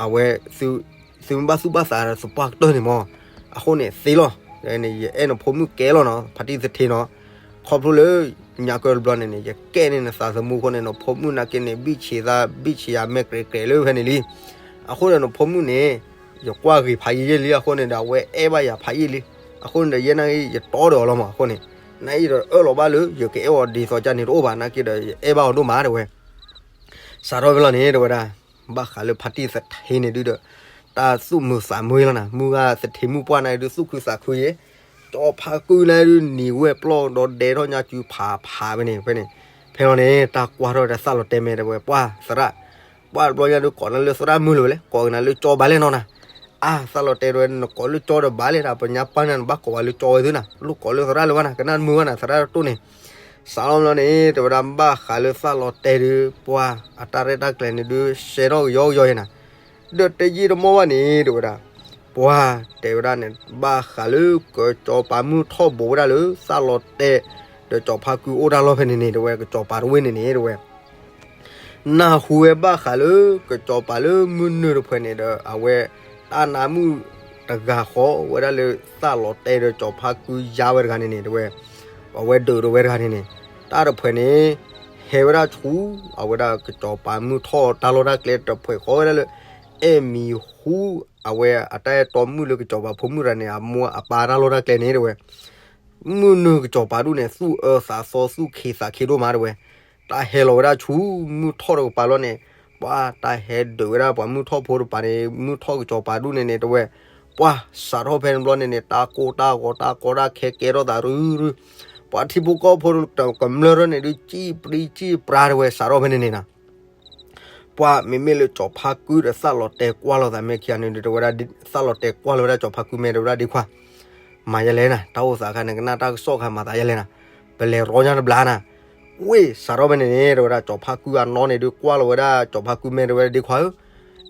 အဝဲ, သုမ့ၢ်ဘၣ်သူၣ်ဘၣ်သးဒီးသုပှၢ်ကတၢၢ်န့ၣ်မး, အဃိန့ၣ်သ့လီၤ, ယအဲၣ်နဖိမုၣ်ကဲလီၤနီၤ ဖါတံၢ်သထ့နီၤ, ခီဖျိလၢ ညါကၢတဘျီန့ၣ်န့ၣ် ယကဲန့ၢ်နသးသမူအဃိန့ၣ် နဖိမုၣ်နာ်က့န့ၣ် ဘံၣ်ဆံးသး ဘံၣ်ဆံးယၤမဲာ်ကြဲးကြဲးလၢဖဲန့ၣ်လံ, အဃိဒီးနဖိမုၣ်န့ၣ် ယကွၢ်ဂ့ၤဖးယံာ်ယံာ်လံ အဃိန့ၣ်ဒီး အဝဲအဲၣ်ဘၣ်ယၤဖးယံာ်လံ, အဃိန့ၣ်ဒီး ယဲနာ်က့ ယတီဒီးအီၤလီၤမး အဃိန့ၣ်, နာ်အံၤဒီးအၢၣ်လီၤဘၣ်လၢ ယကအဲၣ်အီၤဒ်သိးကန့ၣ်တအိၣ်ဘၣ် နာ်က့ဒီး ယအဲၣ်ဘၣ်အီၤဒိၣ်မး တဲဝဲ, စးထီၣ်ဖဲလီၤန့ၣ် တဲဝဲဒၣ်, ဘၣ်ဃးလၢဖါတံၢ်သထ့န့ၣ်ဒုဒီး, တၢ်သူၣ်မုာ်သးမုာ်လီၤနၤ မုၢ်ဂၤသထ့မုၣ်ပှၢ်နာ်အံၤဒု သူၣ်ခုသးခုယဲၢ်, ကၠီၤဖါကုၢ်နာ်အံၤဒု နံၤဝဲၢ်ပျီၢ်ဒီးဒဲးထီၣ်ညါစုဖးဖးဖဲန့ၣ် ဖဲန့ၣ်, ဖဲလီၤန့ၣ် တၢ်ကွၢ်ထီၣ်ဒီးသၣ်လီၤတဲာ်မဲာ်တဲဝဲ ပှၢ်သရၣ် ပှၢ်တဘျီညါဒုး ကိးနၤလၢသရၣ်မုၢ်လၢၤဝဲလဲၣ် ကိးကနၤလၢကၠီဘၣ်လဲၣ်နီၤနၤ, အါ သၣ်လီၤတဲာ်တဲဝဲ နကိးလၢကၠီဒီးဘၣ်လဲၣ် တၢ်ပညါပၢ်န့ၣ် နဘၣ်ကိးဝဲလၢကၠီဝဲသုနၤ လိၣ်ကိးလၢသရၣ်လၢၤဘၣ်နၤ ကနၣ်မုာ်ဘၣ်နၤ သရၣ်တတိၢ်န့ၣ်, စးလီၤလီၤန့ၣ် တဲဝဲဒၣ် ဘၣ်ဃးလၢသၣ်လီၤတဲာ်ဒုး ပှၢ်အတၢ်ရဲၣ်တၢ်ကျဲၤန့ၣ်ဒုး စဲထီၣ်ကယီကယီယဲၢ်နၤ, ဒီးတယံာ်တမီၢ်ဘၣ်န့ၣ် တဲဝဲဒၣ် ပှၢ်တဲဝဲဒၣ်န့ၣ် ဘၣ်ဃးလၢကစီၤပၤမုၢ်ထီၣ်ဘိးဝဲဒၣ်လၢသၣ်လီၤတဲာ် ဒီးကၠီၤဖါကုၢ်အိၣ်တၢ်လီၢ်ဖဲန့ၣ်န့ၣ် တဲဝဲ ကစီၤပၤတဝ့ၢ်န့ၣ်န့ၣ် တဲဝဲ နၢ်ဟူဝဲဘၣ်ဃးလၢကစီၤပၤလၢမုၢ်နုာ်တဖှဲးန့ၣ်ဒီး အဝဲတၢ်နါမုၣ်တဂၤဃီဝဲဒၣ်လၢသၣ်လီၤတဲာ်ဒီးကၠီၤဖါကုၢ်ယါဝဲတဂၤန့ၣ်န့ၣ် တဲဝဲ အဝဲဒုးဒီးဝဲတဂၤန့ၣ်န့ၣ် တၢ်တဖှဲးန့ၣ် ဟဲဝဲဒၣ်ဆူ အဝဲဒၣ်ကစီၤပၤမုၢ်ထီၣ်တၢ်လီၢ်တၢ်ကျဲတဖှဲးဃီဝဲဒၣ်လၢ အဲၣ်မံၤဟူ အဝဲအတၢ်အဲၣ်တီမုၣ်လၢကစီၤပၤဖိမုၣ်တဂၤန့ၣ် အမိၢ်အပၢ်တၢ်လီၢ်တၢ်ကျဲန့ၣ် တဲဝဲ မုၢ်နုာ်ကစီၤပၤဒူၣ်န့ၣ် သူၣ်အၢသးသီသူၣ်ခ့သးခ့ဒိၣ်မး တဲဝဲ, တၢ်ဟဲလီၤဝဲဒၣ်ဆူမုၢ်ထီၣ်တကပၤလီၤန့ၣ် ပှၤတၢ်ဟဲဒုးဝဲဒၣ်ပှၤမုၢ်ထီၣ်ဖိတပၤန့ၣ် မုၢ်ထီၣ်ကစီၤပၤဒူၣ်န့ၣ်န့ၣ် တဲဝဲ, ပှၤစးထီၣ်ဖဲန့ၣ်ဘျီန့ၣ်န့ၣ် တၢ်ကိၢ်တၢ်ဂီၤတၢ်ကီတၢ်ခဲကဲထီၣ်သးရုရု, ပှၤထံဖိကီၢ်ဖိကမျၢၢ်ထီၣ်န့ၣ်ဒုး စံၣ်ပြံစံၣ်ပြါတဲဝဲ စးထီၣ်ဖဲန့ၣ်န့ၣ်နီၤ. ပှၤမ့မ့ၢ်လၢကၠီၤဖါကုဒီးသးလီၤတဲာ်ကွၢ်လိာ်သးမဲာ်ခံဂၤန့ၣ်ဒုး တဲဝဲဒၣ် သးလီၤတဲာ်ကွၢ်လိာ်ဝဲဒၣ်ကၠီၤဖါကုမဲာ် တဲဝဲဒၣ်ဒ့ခွါ, မၤယဲလဲၣ်နၤ, တၢ်အိၣ်သးခါန့ၣ် ကနၣ်တၢ်ကစီၣ်ခါမၤသးယဲလဲၣ်နၤ, ပလဲၤရီညါတဘျါနၤ. ဝ့ၢ်စးထီၣ်ဖဲန့ၣ်န့ၣ် တဲဝဲဒၣ် ကၠီၤဖါကုအနီၢ်န့ၣ်ဒုး ကွၢ်လိာ်ဝဲဒၣ်ကၠီၤဖါကုမဲာ် တဲဝဲဒၣ်ဒ့ခွါဧၢ,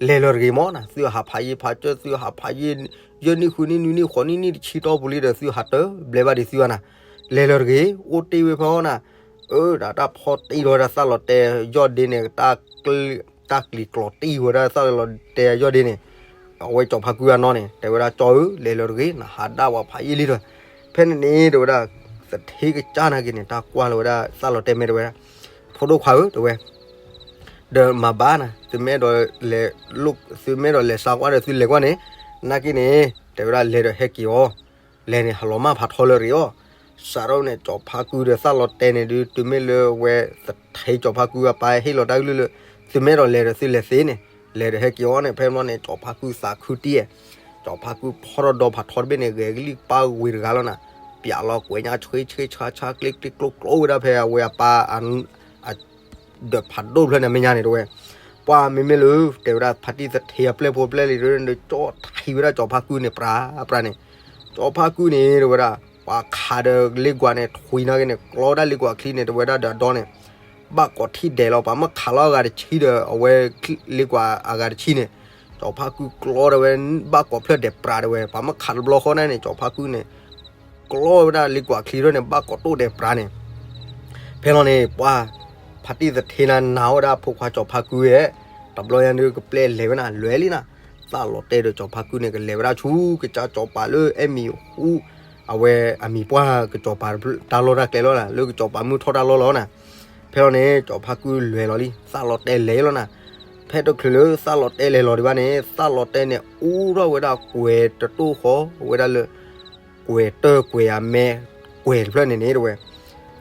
လဲၤလၢတဂ့ၤမၢ်နၤ, သုဟးဖးယံာ်ဖးစၢၢ် သုဟးဖးယံာ် ယဲၢ်နံၣ်ဃုနံၣ်နွံနံၣ်ဃိးနံၣ်နံၣ်တဆံတီၢ်ပူၤလံဒီး သုဟးတဘျဲဘၣ်ဒံးသုဧါနၤ, လဲၤလၢတဂ့ၤ, အိၣ်တ့ၢ်ဝဲဖဲအီၤနၤ. အၢ ဒီးတၢ်ဖီၣ်တံၢ်ထီၣ်ဝဲဒၣ်သးလီၤတဲာ်ယီၢ်ဒ့န့ၣ် တၢ်ကျံးကျီၤတံၢ်ဝဲဒၣ်သးလီၤတဲာ်ယီၢ်ဒ့န့ၣ်, အဝဲကၠီၤဖါကုအနီၢ်န့ၣ် တဲဝဲဒၣ်ကၠီၤဧၢ လဲၤလၢတဂ့ၤ နဟးဒၣ်ဝဲဖးယံာ်လံဒီး, ဖဲန့ၣ်န့ၣ် တဲဝဲဒၣ် သထ့ကစၢ်နာ်က့န့ၣ် တၢ်ကွၢ်လီၤဝဲဒၣ်သးလီၤတဲာ်မဲာ် တဲဝဲဒၣ်, ဖိဒိၣ်ခွါဧၢ တဲဝဲ ဒီးမၤဘၣ်နၤ, သုမ့ၢ်အဲၣ်ဒိးလဲၤ သုမ့ၢ်အဲၣ်ဒိးလဲၤစါကွၢ်ဒီးသုလဲၤကွၢ်န့ၣ်, နာ်က့န့ၣ် တဲဝဲဒၣ်လဲၤဒီးဟဲက့ၤအီၤ, လဲၤန့ၣ် ဟးလီၤမၢ်ဖးထီလၢတဂ့ၤအီၤ. စးထီၣ်န့ၣ် ကၠီၤဖါကုဒီးသးလီၤတဲာ်န့ၣ်ဒုး တုၤမ့ၢ်လၢဝဲသထ့ကၠီၤဖါကုအပၢ်ဟ့ၣ်လီၤတၢ်ကလုၢ်လၢ သုမ့ၢ်အဲၣ်ဒိးလဲၤဒီးသုလဲၤသ့န့ၣ်, လဲၤဒီးဟဲက့ၤအီၤန့ၣ် ဖဲန့ၣ်ဘျီန့ၣ် ကၠီၤဖါကုသးခုတံၢ်, ကၠီၤဖါကုဖီၣ်ထီၣ်ဒီဖးထီတဘ့ၣ်န့ၣ် ဂဲၤကလံၣ်ပၢ်ဝ့ၤတဂၤလီၤနၤ, ပျးလီၤကွဲးညါဆှ့ဆှ့ဆါဆါကျ့ကျ့ကျိကျိဝဲဒၣ်ဖဲအဝဲအပၢ် ဒီးဖးဒိၣ်တဖျၢၣ်န့ၣ်မဲာ်ညါန့ၣ် တဲဝဲ, ပှၤမ့မ့ၢ်လၢ တဲဝဲဒၣ်ဖါတံၢ်သထ့အပျဲၢ်ဖိပျဲၢ်လံၤဒီး ကၠီထံဝဲဒၣ်ကၠီၤဖါကုန့ၣ် ပြးပြးန့ၣ်, ကၠီၤဖါကုန့ၣ် တဲဝဲဒၣ် ပှၤခးဒီးလ့ကွၢ်န့ၣ် ထွံနာ်က့န့ၣ် ကျီဒၣ်လ့ကွၢ်ချံန့ၣ် တဲဝဲဒၣ်ဒီးအဒီန့ၣ် ဘၣ်ကိးထံၣ်ဒဲးလီၤ ပှၤမ့ၢ်ခးလီၤအဂၤတဆံဒီး အဝဲလ့ကွၢ်အဂၤတဆံန့ၣ်, ကၠီၤဖါကုကျီဒီးဝဲ ဘၣ်ကိးဖျၢၣ်ဒဲးပြးတဲဝဲ ပှၤမ့ၢ်ခးတဘျီဃီန့ၣ်န့ၣ် ကၠီၤဖါကုန့ၣ် ကျီဝဲဒၣ်လ့ကွၢ်ချံထီၣ်န့ၣ် ဘၣ်ကိးတိၢ်ဒဲးပြးန့ၣ်, ဖဲလီၤန့ၣ် ပှၤ ဖါတံၢ်သထ့နၤ နၤဝဲဒၣ်ဖိခွါကၠီၤဖါကုဧဲ, တဘျီညါဒုးကပျဲလဲၤဝဲနၤ လဲၤလံနၤ, သးလီၤတဲာ်ဒီးကၠီၤဖါကုန့ၣ် ကလဲၤဝဲဒၣ်ဆူကစၢ်ကၠီၤပၤလၢအဲၣ်မံၤဟူ အဝဲအမံၤပှၢ်ကစၢ်ကၠီၤပၤ တၢ်လီၢ်တၢ်ကျဲလီၤနၤ လၢကစၢ်ကၠီၤပၤမုၢ်ထီၣ်တၢ်လီၢ်လီၤနၤ, ဖဲလီၤန့ၣ် ကၠီၤဖါကုလဲၤလီၤလံ သးလီၤတဲာ်လဲၤလီၤနၤ, ဖဲတချုးလၢသးလီၤတဲာ်လဲၤလီၤဒံးဘၣ်န့ၣ် သးလီၤတဲာ်န့ၣ် အူထီၣ်ဝဲဒၣ်ကွဲၤတတိၢ်ဃီဝဲဒၣ်လၢ ကွဲၤတၢၢ်ကွဲၤအမဲ ကွဲၤတဖျၢၣ်န့ၣ်န့ၣ်တဲဝဲ,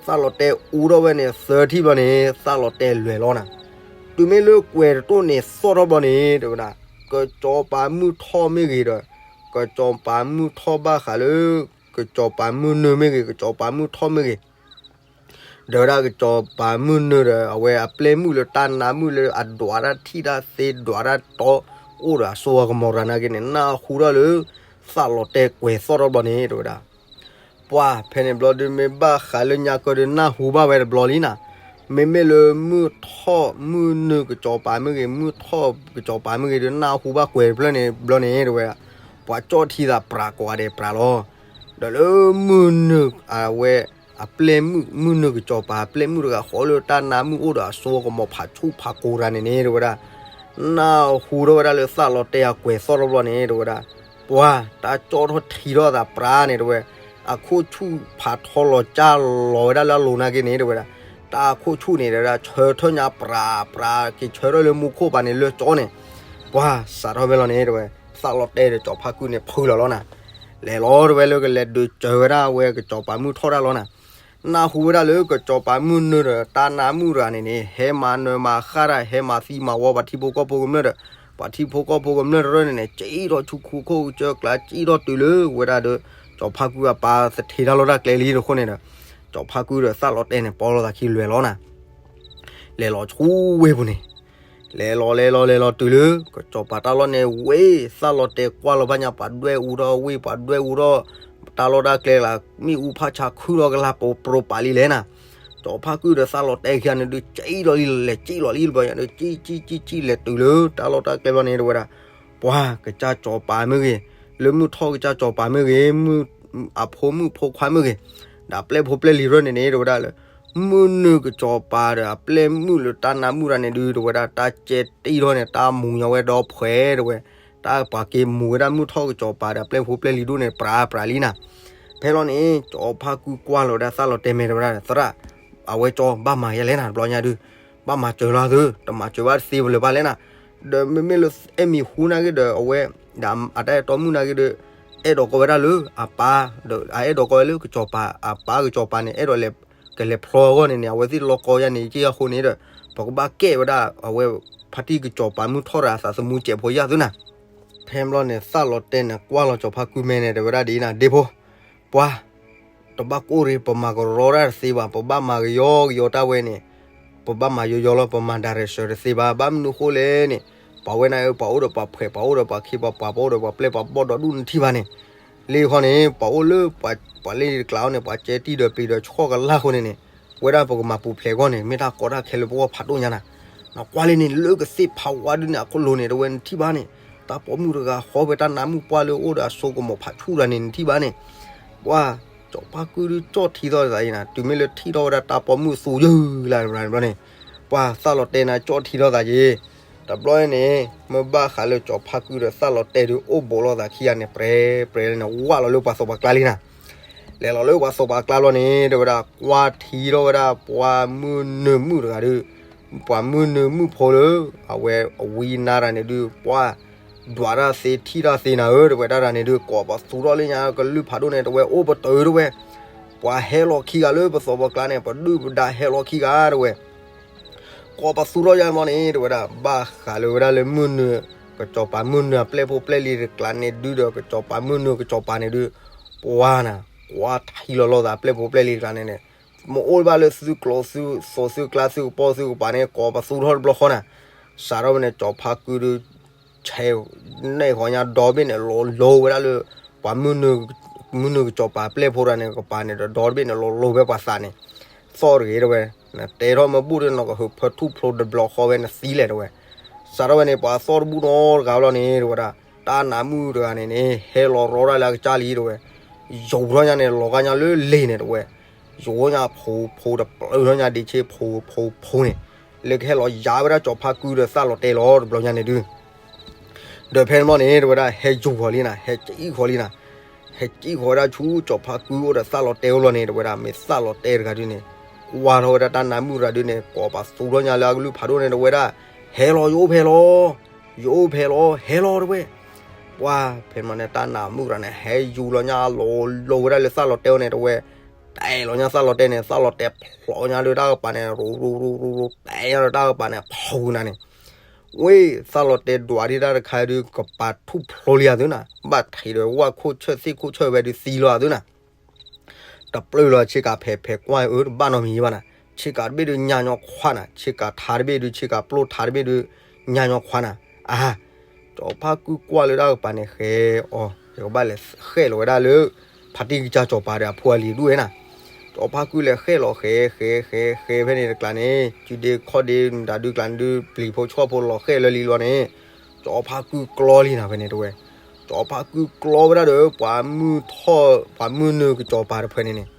သးလီၤတဲာ်အူထီၣ်ဝဲန့ၣ် သၢထံၣ်ဘျီန့ၣ် သးလီၤတဲာ်လဲၤလီၤနၤ, တုၤမ့ၢ်လၢကွဲၤတတိၢ်န့ၣ်သီၣ်ထီၣ်ဘျီန့ၣ် တဲဝဲဒၣ် ကစၢ်ကၠီၤပၤမုၢ်ထီၣ်မ့ၢ်ဂ့ၤဒီး ကစၢ်ကၠီၤပၤမုၢ်ထီၣ်ဘၣ်ဃးလၢ ကစၢ်ကၠီၤပၤမုၢ်နုာ်မ့ၢ်ဂ့ၤ ကစၢ်ကၠီၤပၤမုၢ်ထီၣ်မ့ၢ်ဂ့ၤ ဒီးဝဲဒၣ်ကစၢ်ကၠီၤပၤမုၢ်နုာ်ဒီး အဝဲအပျဲၢ်မုၣ်လၢတၢ်နါမုၣ်လၢအဒွးတၢ်ထံၣ်တၢ်သ့ဒွးတၢ်တီ အိၣ်ဒီးအစိအကမီၤတဂၤနာ်က့န့ၣ် နၢ်ဟူထီၣ်လၢ သးလီၤတဲာ်ကွဲၤသီၣ်ထီၣ်ဘျီန့ၣ် တဲဝဲဒၣ် ပှၤဖဲန့ၣ်ဘျီဒုးမ့ၢ်ဘၣ်ဃးလၢညါကၢဒုးနၢ်ဟူဘၣ်ဝဲတဘျီလံနၤ, မ့မ့ၢ်လၢမုၢ်ထီၣ်မုၢ်နုာ်ကစၢ်ကၠီၤပၤမ့ၢ်ဂ့ၤ မုၢ်ထီၣ်ကစၢ်ကၠီၤပၤမ့ၢ်ဂ့ၤဒုးနၢ်ဟူဘၣ်ကွဲၤတဖျၢၣ်န့ၣ်ဘျီန့ၣ် တဲဝဲဒၣ် ပှၤကၠီၣ်ထံသးပြးကိးဂၤဒဲးပြးလီၤ, ဒီးလၢမုၢ်နုာ်အဝဲ အပျဲၢ်မုၣ် မုၢ်နုာ်ကစၢ်ကၠီၤပၤ အပျဲၢ်မုၣ်တဂၤဃီလၢတၢ်နါမုၣ်အိၣ်ဒီးအစိအကမီၤဖးဆူၣ်ဖးကိၤတဂၤန့ၣ်န့ၣ် တဲဝဲဒၣ် နၢ်ဟူထီၣ်ဝဲဒၣ်လၢသးလီၤတဲာ်အကွဲၤသီၣ်ထီၣ်ဘျီန့ၣ် တဲဝဲဒၣ် ပှၤတၢ်ကၠီၣ်ထီၣ်ထံထီၣ်သးပြးန့ၣ် တဲဝဲ, အခိၣ်ဆူၣ်ဖးထီလီၤကၢ်လီၤဝဲဒၣ်လၢအလိၤနာ်က့န့ၣ် တဲဝဲဒၣ်, တၢ်အခိၣ်ဆူၣ်န့ၣ် တဲဝဲဒၣ် ဆၢထၢၣ်ညါပြးပြး က့ၤဆၢထၢၣ်လၢမူခိၣ်ပၤန့ၣ်လၢကၠီန့ၣ်, ပှၤစးထီၣ်ဖဲလီၤန့ၣ် တဲဝဲ, သးလီၤတဲာ်ဒီးကၠီၤဖါကုန့ၣ် ဖုလီၤလီၤနၤ, လဲၤလီၤတဲဝဲလၢကလဲၤဒုးစၢၤဝဲဒၣ်အဝဲကစၢ်ကၠီၤပၤမုၢ်ထီၣ်တၢ်လီၤနၤ နၢ်ဟူဝဲဒၣ်လၢကစၢ်ကၠီၤပၤမုၢ်နုာ်ဒီးတၢ်နါမုၣ်တဂၤန့ၣ်န့ၣ် ဟဲမၤနၢၤမၤဃၣ်တၢ် ဟဲမၤသံမၤဝီပှၤထံဖိကီၢ်ဖိကမျၢၢ်ဒီး ပှၤထံဖိကီၢ်ဖိကမျၢၢ်တရၢၢ်န့ၣ်န့ၣ် ကၠံၣ်ထီၣ်ဆူခိၣ်ခိၣ်ကစၢၢ်ကျါ ကၠံၣ်ထီၣ်တုၤလၢဝဲဒၣ်ဒီး ကၠီၤဖါကုအပၢ်သထ့တၢ်လီၢ်တၢ်ကျဲလံအဃိန့ၣ်ဒီး ကၠီၤဖါကုဒီးသးလီၤတဲာ်န့ၣ် ပီလီၤသးခံလဲၤလီၤနၤ လဲၤလီၤဆူဝ့ၢ်ပူၤန့ၣ် လဲၤလီၤလဲၤလီၤလဲၤလီၤတုၤလၢ ကစၢ်ကၠီၤပၤတၢ်လီၢ်န့ၣ်ဝ့ၢ် သးလီၤတဲာ်ကွၢ်လီၤဘၣ်ညါ ပှၤဒွဲၣ်အူထီၣ်ဝ့ၢ် ပှၤဒွဲၣ်အူထီၣ် တၢ်လီၢ်တၢ်ကျဲလၢ မ့ၣ်အူဖးဆါခုၣ်ထီၣ်ကလၢ်ပရိပာ်လံလဲၣ်နၤ, ကၠီၤဖါကုဒီးသးလီၤတဲာ်ခံဂၤန့ၣ်ဒုး ကၠံၣ်လီၤလံလဲၤကၠံၣ်လီၤလံတဘျီညါဒီး ကၠံၣ်ကၠံၣ်ကၠံၣ်ကၠံၣ်လဲၤတုၤလၢတၢ်လီၢ်တၢ်ကျဲဘျီန့ၣ် တဲဝဲဒၣ် ပှၤကစၢ်ကၠီၤပၤမ့ၢ်ဂ့ၤ လၢမုၢ်ထီၣ်ကစၢ်ကၠီၤပၤမ့ၢ်ဂ့ၤ မုၢ်အဖိမုၣ်ဖိခွါမ့ၢ်ဂ့ၤ ဒီးအပျဲၢ်ဖိပျဲၢ်လံၤရၢၢ်န့ၣ်န့ၣ် တဲဝဲဒၣ်လၢ မုၢ်နုာ်ကစၢ်ပၤဒီးအပျဲၢ်မုၣ်လၢတၢ်နါမုၣ်တဂၤန့ၣ်ဒုး တဲဝဲဒၣ်တၢ်ကဲတံၢ်ထီၣ်န့ၣ် တၢ်မူညီဝဲဒီဖှဲးတဲဝဲ, တၢ်ပှၤက့ၤမူဝဲဒၣ်မုၢ်ထီၣ်ကစၢ်ပၤဒီးအပျဲၢ်ဖိပျဲၢ်လံၤဒိၣ်န့ၣ် ပြးပြးလံနၤ. ဖဲလီၤန့ၣ် ကၠီၤဖါကုကွၢ်လီၤဝဲဒၣ်သးလီၤတဲာ်မဲာ်တဲဝဲဒၣ် သရၣ်, အဝဲကၠီဘၣ်မၤယဲလဲၣ်နၤ တဘျီညါဒုး, ဘၣ်မၤစၢၤလီၤသု, တမၤစၢၤဘၣ်တသ့ပလၢၤဘၣ်လဲၣ်နၤ. ဒီးမ့မ့ၢ်လၢအဲၣ်မံၤဟူနာ်က့ဒီး အဝဲ ဒီးအတၢ်အဲၣ်တီမုၣ်နာ်က့ဒီး အဲၣ်ဒိးကီဝဲဒၣ်လၢအပၢ်, ဒီးအအဲၣ်ဒိးကီဝဲလၢကစၢ်ပၤ, အပၢ်ကစၢ်ပၤန့ၣ် အဲၣ်ဒိးလဲၤ ကလဲၤဖျီအဂီၢ်န့ၣ်န့ၣ် အဝဲသ့ၣ်လီၤကီယါန့ၣ် က့ၢ်အဃိန့ၣ်ဒီး ပကဘၣ်ကဲဝဲဒၣ် အဝဲ ဖါတံၢ်ကစီၤပၤမုၢ်ထီၣ်ရၤအသးသမူစဲးဖိယၢ်သုနၤ. ဖဲဘျီန့ၣ် သၣ်လီၤတဲာ်န့ၣ် ကွၢ်လီၤကၠီၤဖါကုမဲန့ၣ် တဲဝဲဒၣ်ဒ်အံၤနၤ ဒ့ဖိ, ပှၤ တဘၣ်ကိၢ်ရ့ ပမၤကရီတၢ်တသ့ဘၣ်, ပဘၣ်မၤကယီကယီတၢ်ဝဲန့ၣ်, ပဘၣ်မၤယီယီလီၤ, ပမၤဒၣ်ရဲၣ်စၢၤတသ့ဘၣ်. ဘၣ်မနုၤဃိလဲၣ်န့ၣ်, ပှၤဝဲန့ၣ် ပှၤအိၣ်ဒီးပှၤဖှဲး, ပှၤအိၣ်ဒီးပှၤခ့, ပှၤပှၤ ပှၤအိၣ်ဒီးပှၤပျဲၢ်ပှၤဘီၣ်ဒီဒူၣ်နထံၣ်ဘၣ်န့ၣ်, လၢဃီန့ၣ် ပှၤအိၣ်လၢ ပှၤလၢတကျးအီၤန့ၣ် ပှၤကဲတံၢ်ဒီးပ့ၤဒီးဆှီၣ်ကလာ်အဃိန့ၣ်န့ၣ်, ဝဲဒၣ်ပကမၤပူၤဖျဲးအဂီၢ်န့ၣ် မ့ၢ်တၢ်ကီတၢ်ခဲလၢပဂီၢ်ဖးဒိၣ်ညါနၤ. နကွၢ်လၢန့ၣ် လၢကသ့ၣ်ဖးဝါဒုန့ၣ် အခိၣ်လိၤန့ၣ် တဝဲနထံၣ်ဘၣ်န့ၣ်, တၢ်ပိာ်မုၣ်တဂၤဃီဖဲတၢ်နါမုၣ်ပှၢ်လၢအိၣ်ဒီးအစိကမီၤဖးဆူၣ်တဂၤန့ၣ် နထံၣ်ဘၣ်န့ၣ်, ပှၤ ကၠီၤဖါကုဒုးကၠီၣ်ထံထီၣ်သးအံၤနၤ, တုၤမ့ၢ်လၢထံၣ်ထီၣ်ဝဲဒၣ်တၢ်ပိာ်မုၣ်သူယုၢ်လၢ်တဘျီန့ၣ်, ပှၤသၣ်လီၤတဲာ်န့ၣ် ကၠီၣ်ထံထီၣ်သးက့ၤ တဘျီန့ၣ် မ့ၢ်ဘၣ်ဃးလၢကၠီၤဖါကုဒီးသၣ်လီၤတဲာ်ဒုး အိၣ်ဘူးလိာ်သးခံဂၤန့ၣ် ပြဲပြဲန့ၣ် ဝၢ်လီၤလၢပှၤသီပှၤကျါလံနၤ. လဲၤလီၤလၢပှၤသီပှၤကျါလီၤန့ၣ် တဲဝဲဒၣ် ကွၢ်ထံထီၣ်ဝဲဒၣ်ပှၤမုၢ်နုာ်မုၣ်တဂၤဒုး, ပှၤမုၢ်နုာ်မုၣ်ဖိလၢ အဝဲအဝံနါတဂၤန့ၣ်ဒုး ပှၤ ဒွးတၢ်သ့ထံၣ်တၢ်သ့နၤဧၢ တဲဝဲဒၣ်န့ၣ်ဒုး ကိးပသူထီၣ်လၢညါကလုၢ်ဖးဒိၣ်န့ၣ် တဝဲအိၣ်ပတုာ်တဲဝဲ, ပှၤဟဲလီၤခံဂၤလၢပသီပှၤကျါန့ၣ် ပဒုၣ်ပဒါဟဲလီၤခံဂၤတဲဝဲ ကိးပသူထီၣ်ယါမီန့ၣ် တဲဝဲဒၣ် ဘၣ်ဃးလၢဝဲဒၣ်လၢမုၢ်နုာ် ကစီၤပၤမုၢ်နုာ်အပျဲၢ်ဖိပျဲၢ်လံၤတကျါန့ၣ်ဒုးဒီး ကစီၤပၤမုၢ်နုာ်ကစီၤပၤန့ၣ်ဒုး ပှၤနၤ ကွၢ်ထံလီၤလိာ်သးအပျဲၢ်ဖိပျဲၢ်လံၤတကျါန့ၣ်န့ၣ် မ့ၢ်အိၣ်ဘၣ်လၢသုကျိၤသုသီသုကျါသုကပီၤသုကပၤန့ၣ် ကိးပသူထီၣ်တဘျီဃီနၤ. စးထီၣ်ဝဲန့ၣ် ကၠီၤဖါကုဒုး ဆဲး နဲၣ်ဃီညါဒီဘ့ၣ်န့ၣ် လီၤလိၤဝဲဒၣ်လၢ ပှၤမုၢ်နုာ် မုၢ်နုာ်ကစီၤပၤပျဲၢ်ဖိတဂၤန့ၣ် ကပၤန့ၣ်ဒီး ဒီတဘ့ၣ်န့ၣ် လီၤလိၤဝဲပှၤသးန့ၣ် သီၣ်တဂ့ၤတဲဝဲ, နတဲထီၣ်မ့ၢ်ဘူၣ်ဒီး နကဟုးဖၢထူၣ်ဖျိတဘျီဃီဝဲနသံလဲၣ်တဲဝဲ. စးထီၣ်ဝဲန့ၣ် ပှၤသီၣ်တဘူၣ်နီတဂၤလီၤန့ၣ် တဲဝဲဒၣ် တၢ်နါမုၣ်တဂၤန့ၣ်န့ၣ် ဟဲလီၤရီဒၣ်လၢအကစၢ်လံတဲဝဲ, ယိၤထီၣ်ညါန့ၣ် လီၤဂာ်ညါလၢလ့ၣ်န့ၣ်တဲဝဲ, ယိၤညါဖိဖိတပျုာ်ထီၣ်ညါဒံးဆ့ဖိဖိဖိန့ၣ် လၢကဟဲလီၤယါဝဲဒၣ်ကၠီၤဖါကုဒီးသၣ်လီၤတဲာ်လီၤတဘျီညါန့ၣ်ဒုး ဒီးဖဲန့ၣ်မီန့ၣ် တဲဝဲဒၣ် ဟဲယူၤဃီၤလံနၤ ဟဲကံၣ်ဃီၤလံနၤ, ဟဲကံၣ်ဃီၤဝဲဒၣ်ဆူကၠီၤဖါကုအိၣ်ဒီးသၣ်လီၤတဲာ်အိၣ်လီၤန့ၣ် တဲဝဲဒၣ် မ့ၢ်သၣ်လီၤတဲာ်တဂၤဒုးန့ၣ် ကွၢ်ထီၣ်ဝဲဒၣ်တၢ်နါမုၣ်တဂၤဒုးန့ၣ် ကိးပသူထီၣ်ညါလၢအကလုၢ်ဖးဒိၣ်န့ၣ် တဲဝဲဒၣ် ဟဲလီၤ ယအိၣ်ဖဲလီၤ, ယအိၣ်ဖဲလီၤ ဟဲလီၤတဲဝဲ. ပှၤဖဲန့ၣ်မီန့ၣ် တၢ်နါမုၣ်တဂၤန့ၣ် ဟဲယူၤလီၤညါလီၤလိၤဝဲဒၣ်လၢသၣ်လီၤတဲာ်အိၣ်န့ၣ် တဲဝဲ, တဲလီၤညါသၣ်လီၤတဲာ်န့ၣ် သၣ်လီၤတဲာ်ဖျိးညါလၢတၢ်ကပၤန့ၣ် ရူၤရူၤရူၤရူၤ တဲညါလၢတၢ်ကပၤန့ၣ် ဖူနၤန့ၣ် ဝ့ၢ်သၣ်လီၤတဲာ်ဒွးဒံးတၢ်တခါဒုး ကပၤထူၣ်ဖျိလံအသုနၤ, ဘၣ်ထံးဒီးဝၣ်ခိၣ်ဆၢၣ်သ့ၣ်ခိၣ်ဆၢၣ်ဝဲဒုးသံလီၤအသုနၤ, တပျုာ်လီၤဆ့ကၤဖဲးဖဲးကွၢ်အၢ တဘၣ်နီတမံၤဘၣ်နၤ, ဆ့ကၤတဘ့ၣ်ဒုးညါညီခွါနၤ, ဆ့ကၤထါတဘ့ၣ်ဒုး ဆ့ကၤပျိထါတဘ့ၣ်ဒုး ညါညီခွါနၤ, အါ ကၠီၤဖါကုကွၢ်လၢတၢ်ကပၤန့ၣ် ဃဲအီၤ ယကဘၣ်လဲၤဃဲလီၤဝဲဒၣ်လၢ ဖါတံၢ်ကစၢ်စီၤပၤဒီးအဖိအလံၤဒူၣ်ဝဲနၤ, ကၠီၤဖါကုလဲၤဃဲလီၤဃဲဃဲဃဲဃဲဖဲန့ၣ်တကျါန့ၣ် စုဒ့ခီၣ်ဒ့မတၤဒုးကျါန့ၣ်ဒုး ပျံၤဖိဆှီၣ်ဖိလီၤဃဲလၢလံလီၤန့ၣ်, ကၠီၤဖါကုကျီလံနၤဖဲန့ၣ်တဲဝဲ, ကၠီၤဖါကုကျီဝဲဒၣ်ဒီး ပှၤမုၢ်ထီၣ် ပှၤမုၢ်နုာ်ကစီၤပၤတဖဲန့ၣ်န့ၣ်,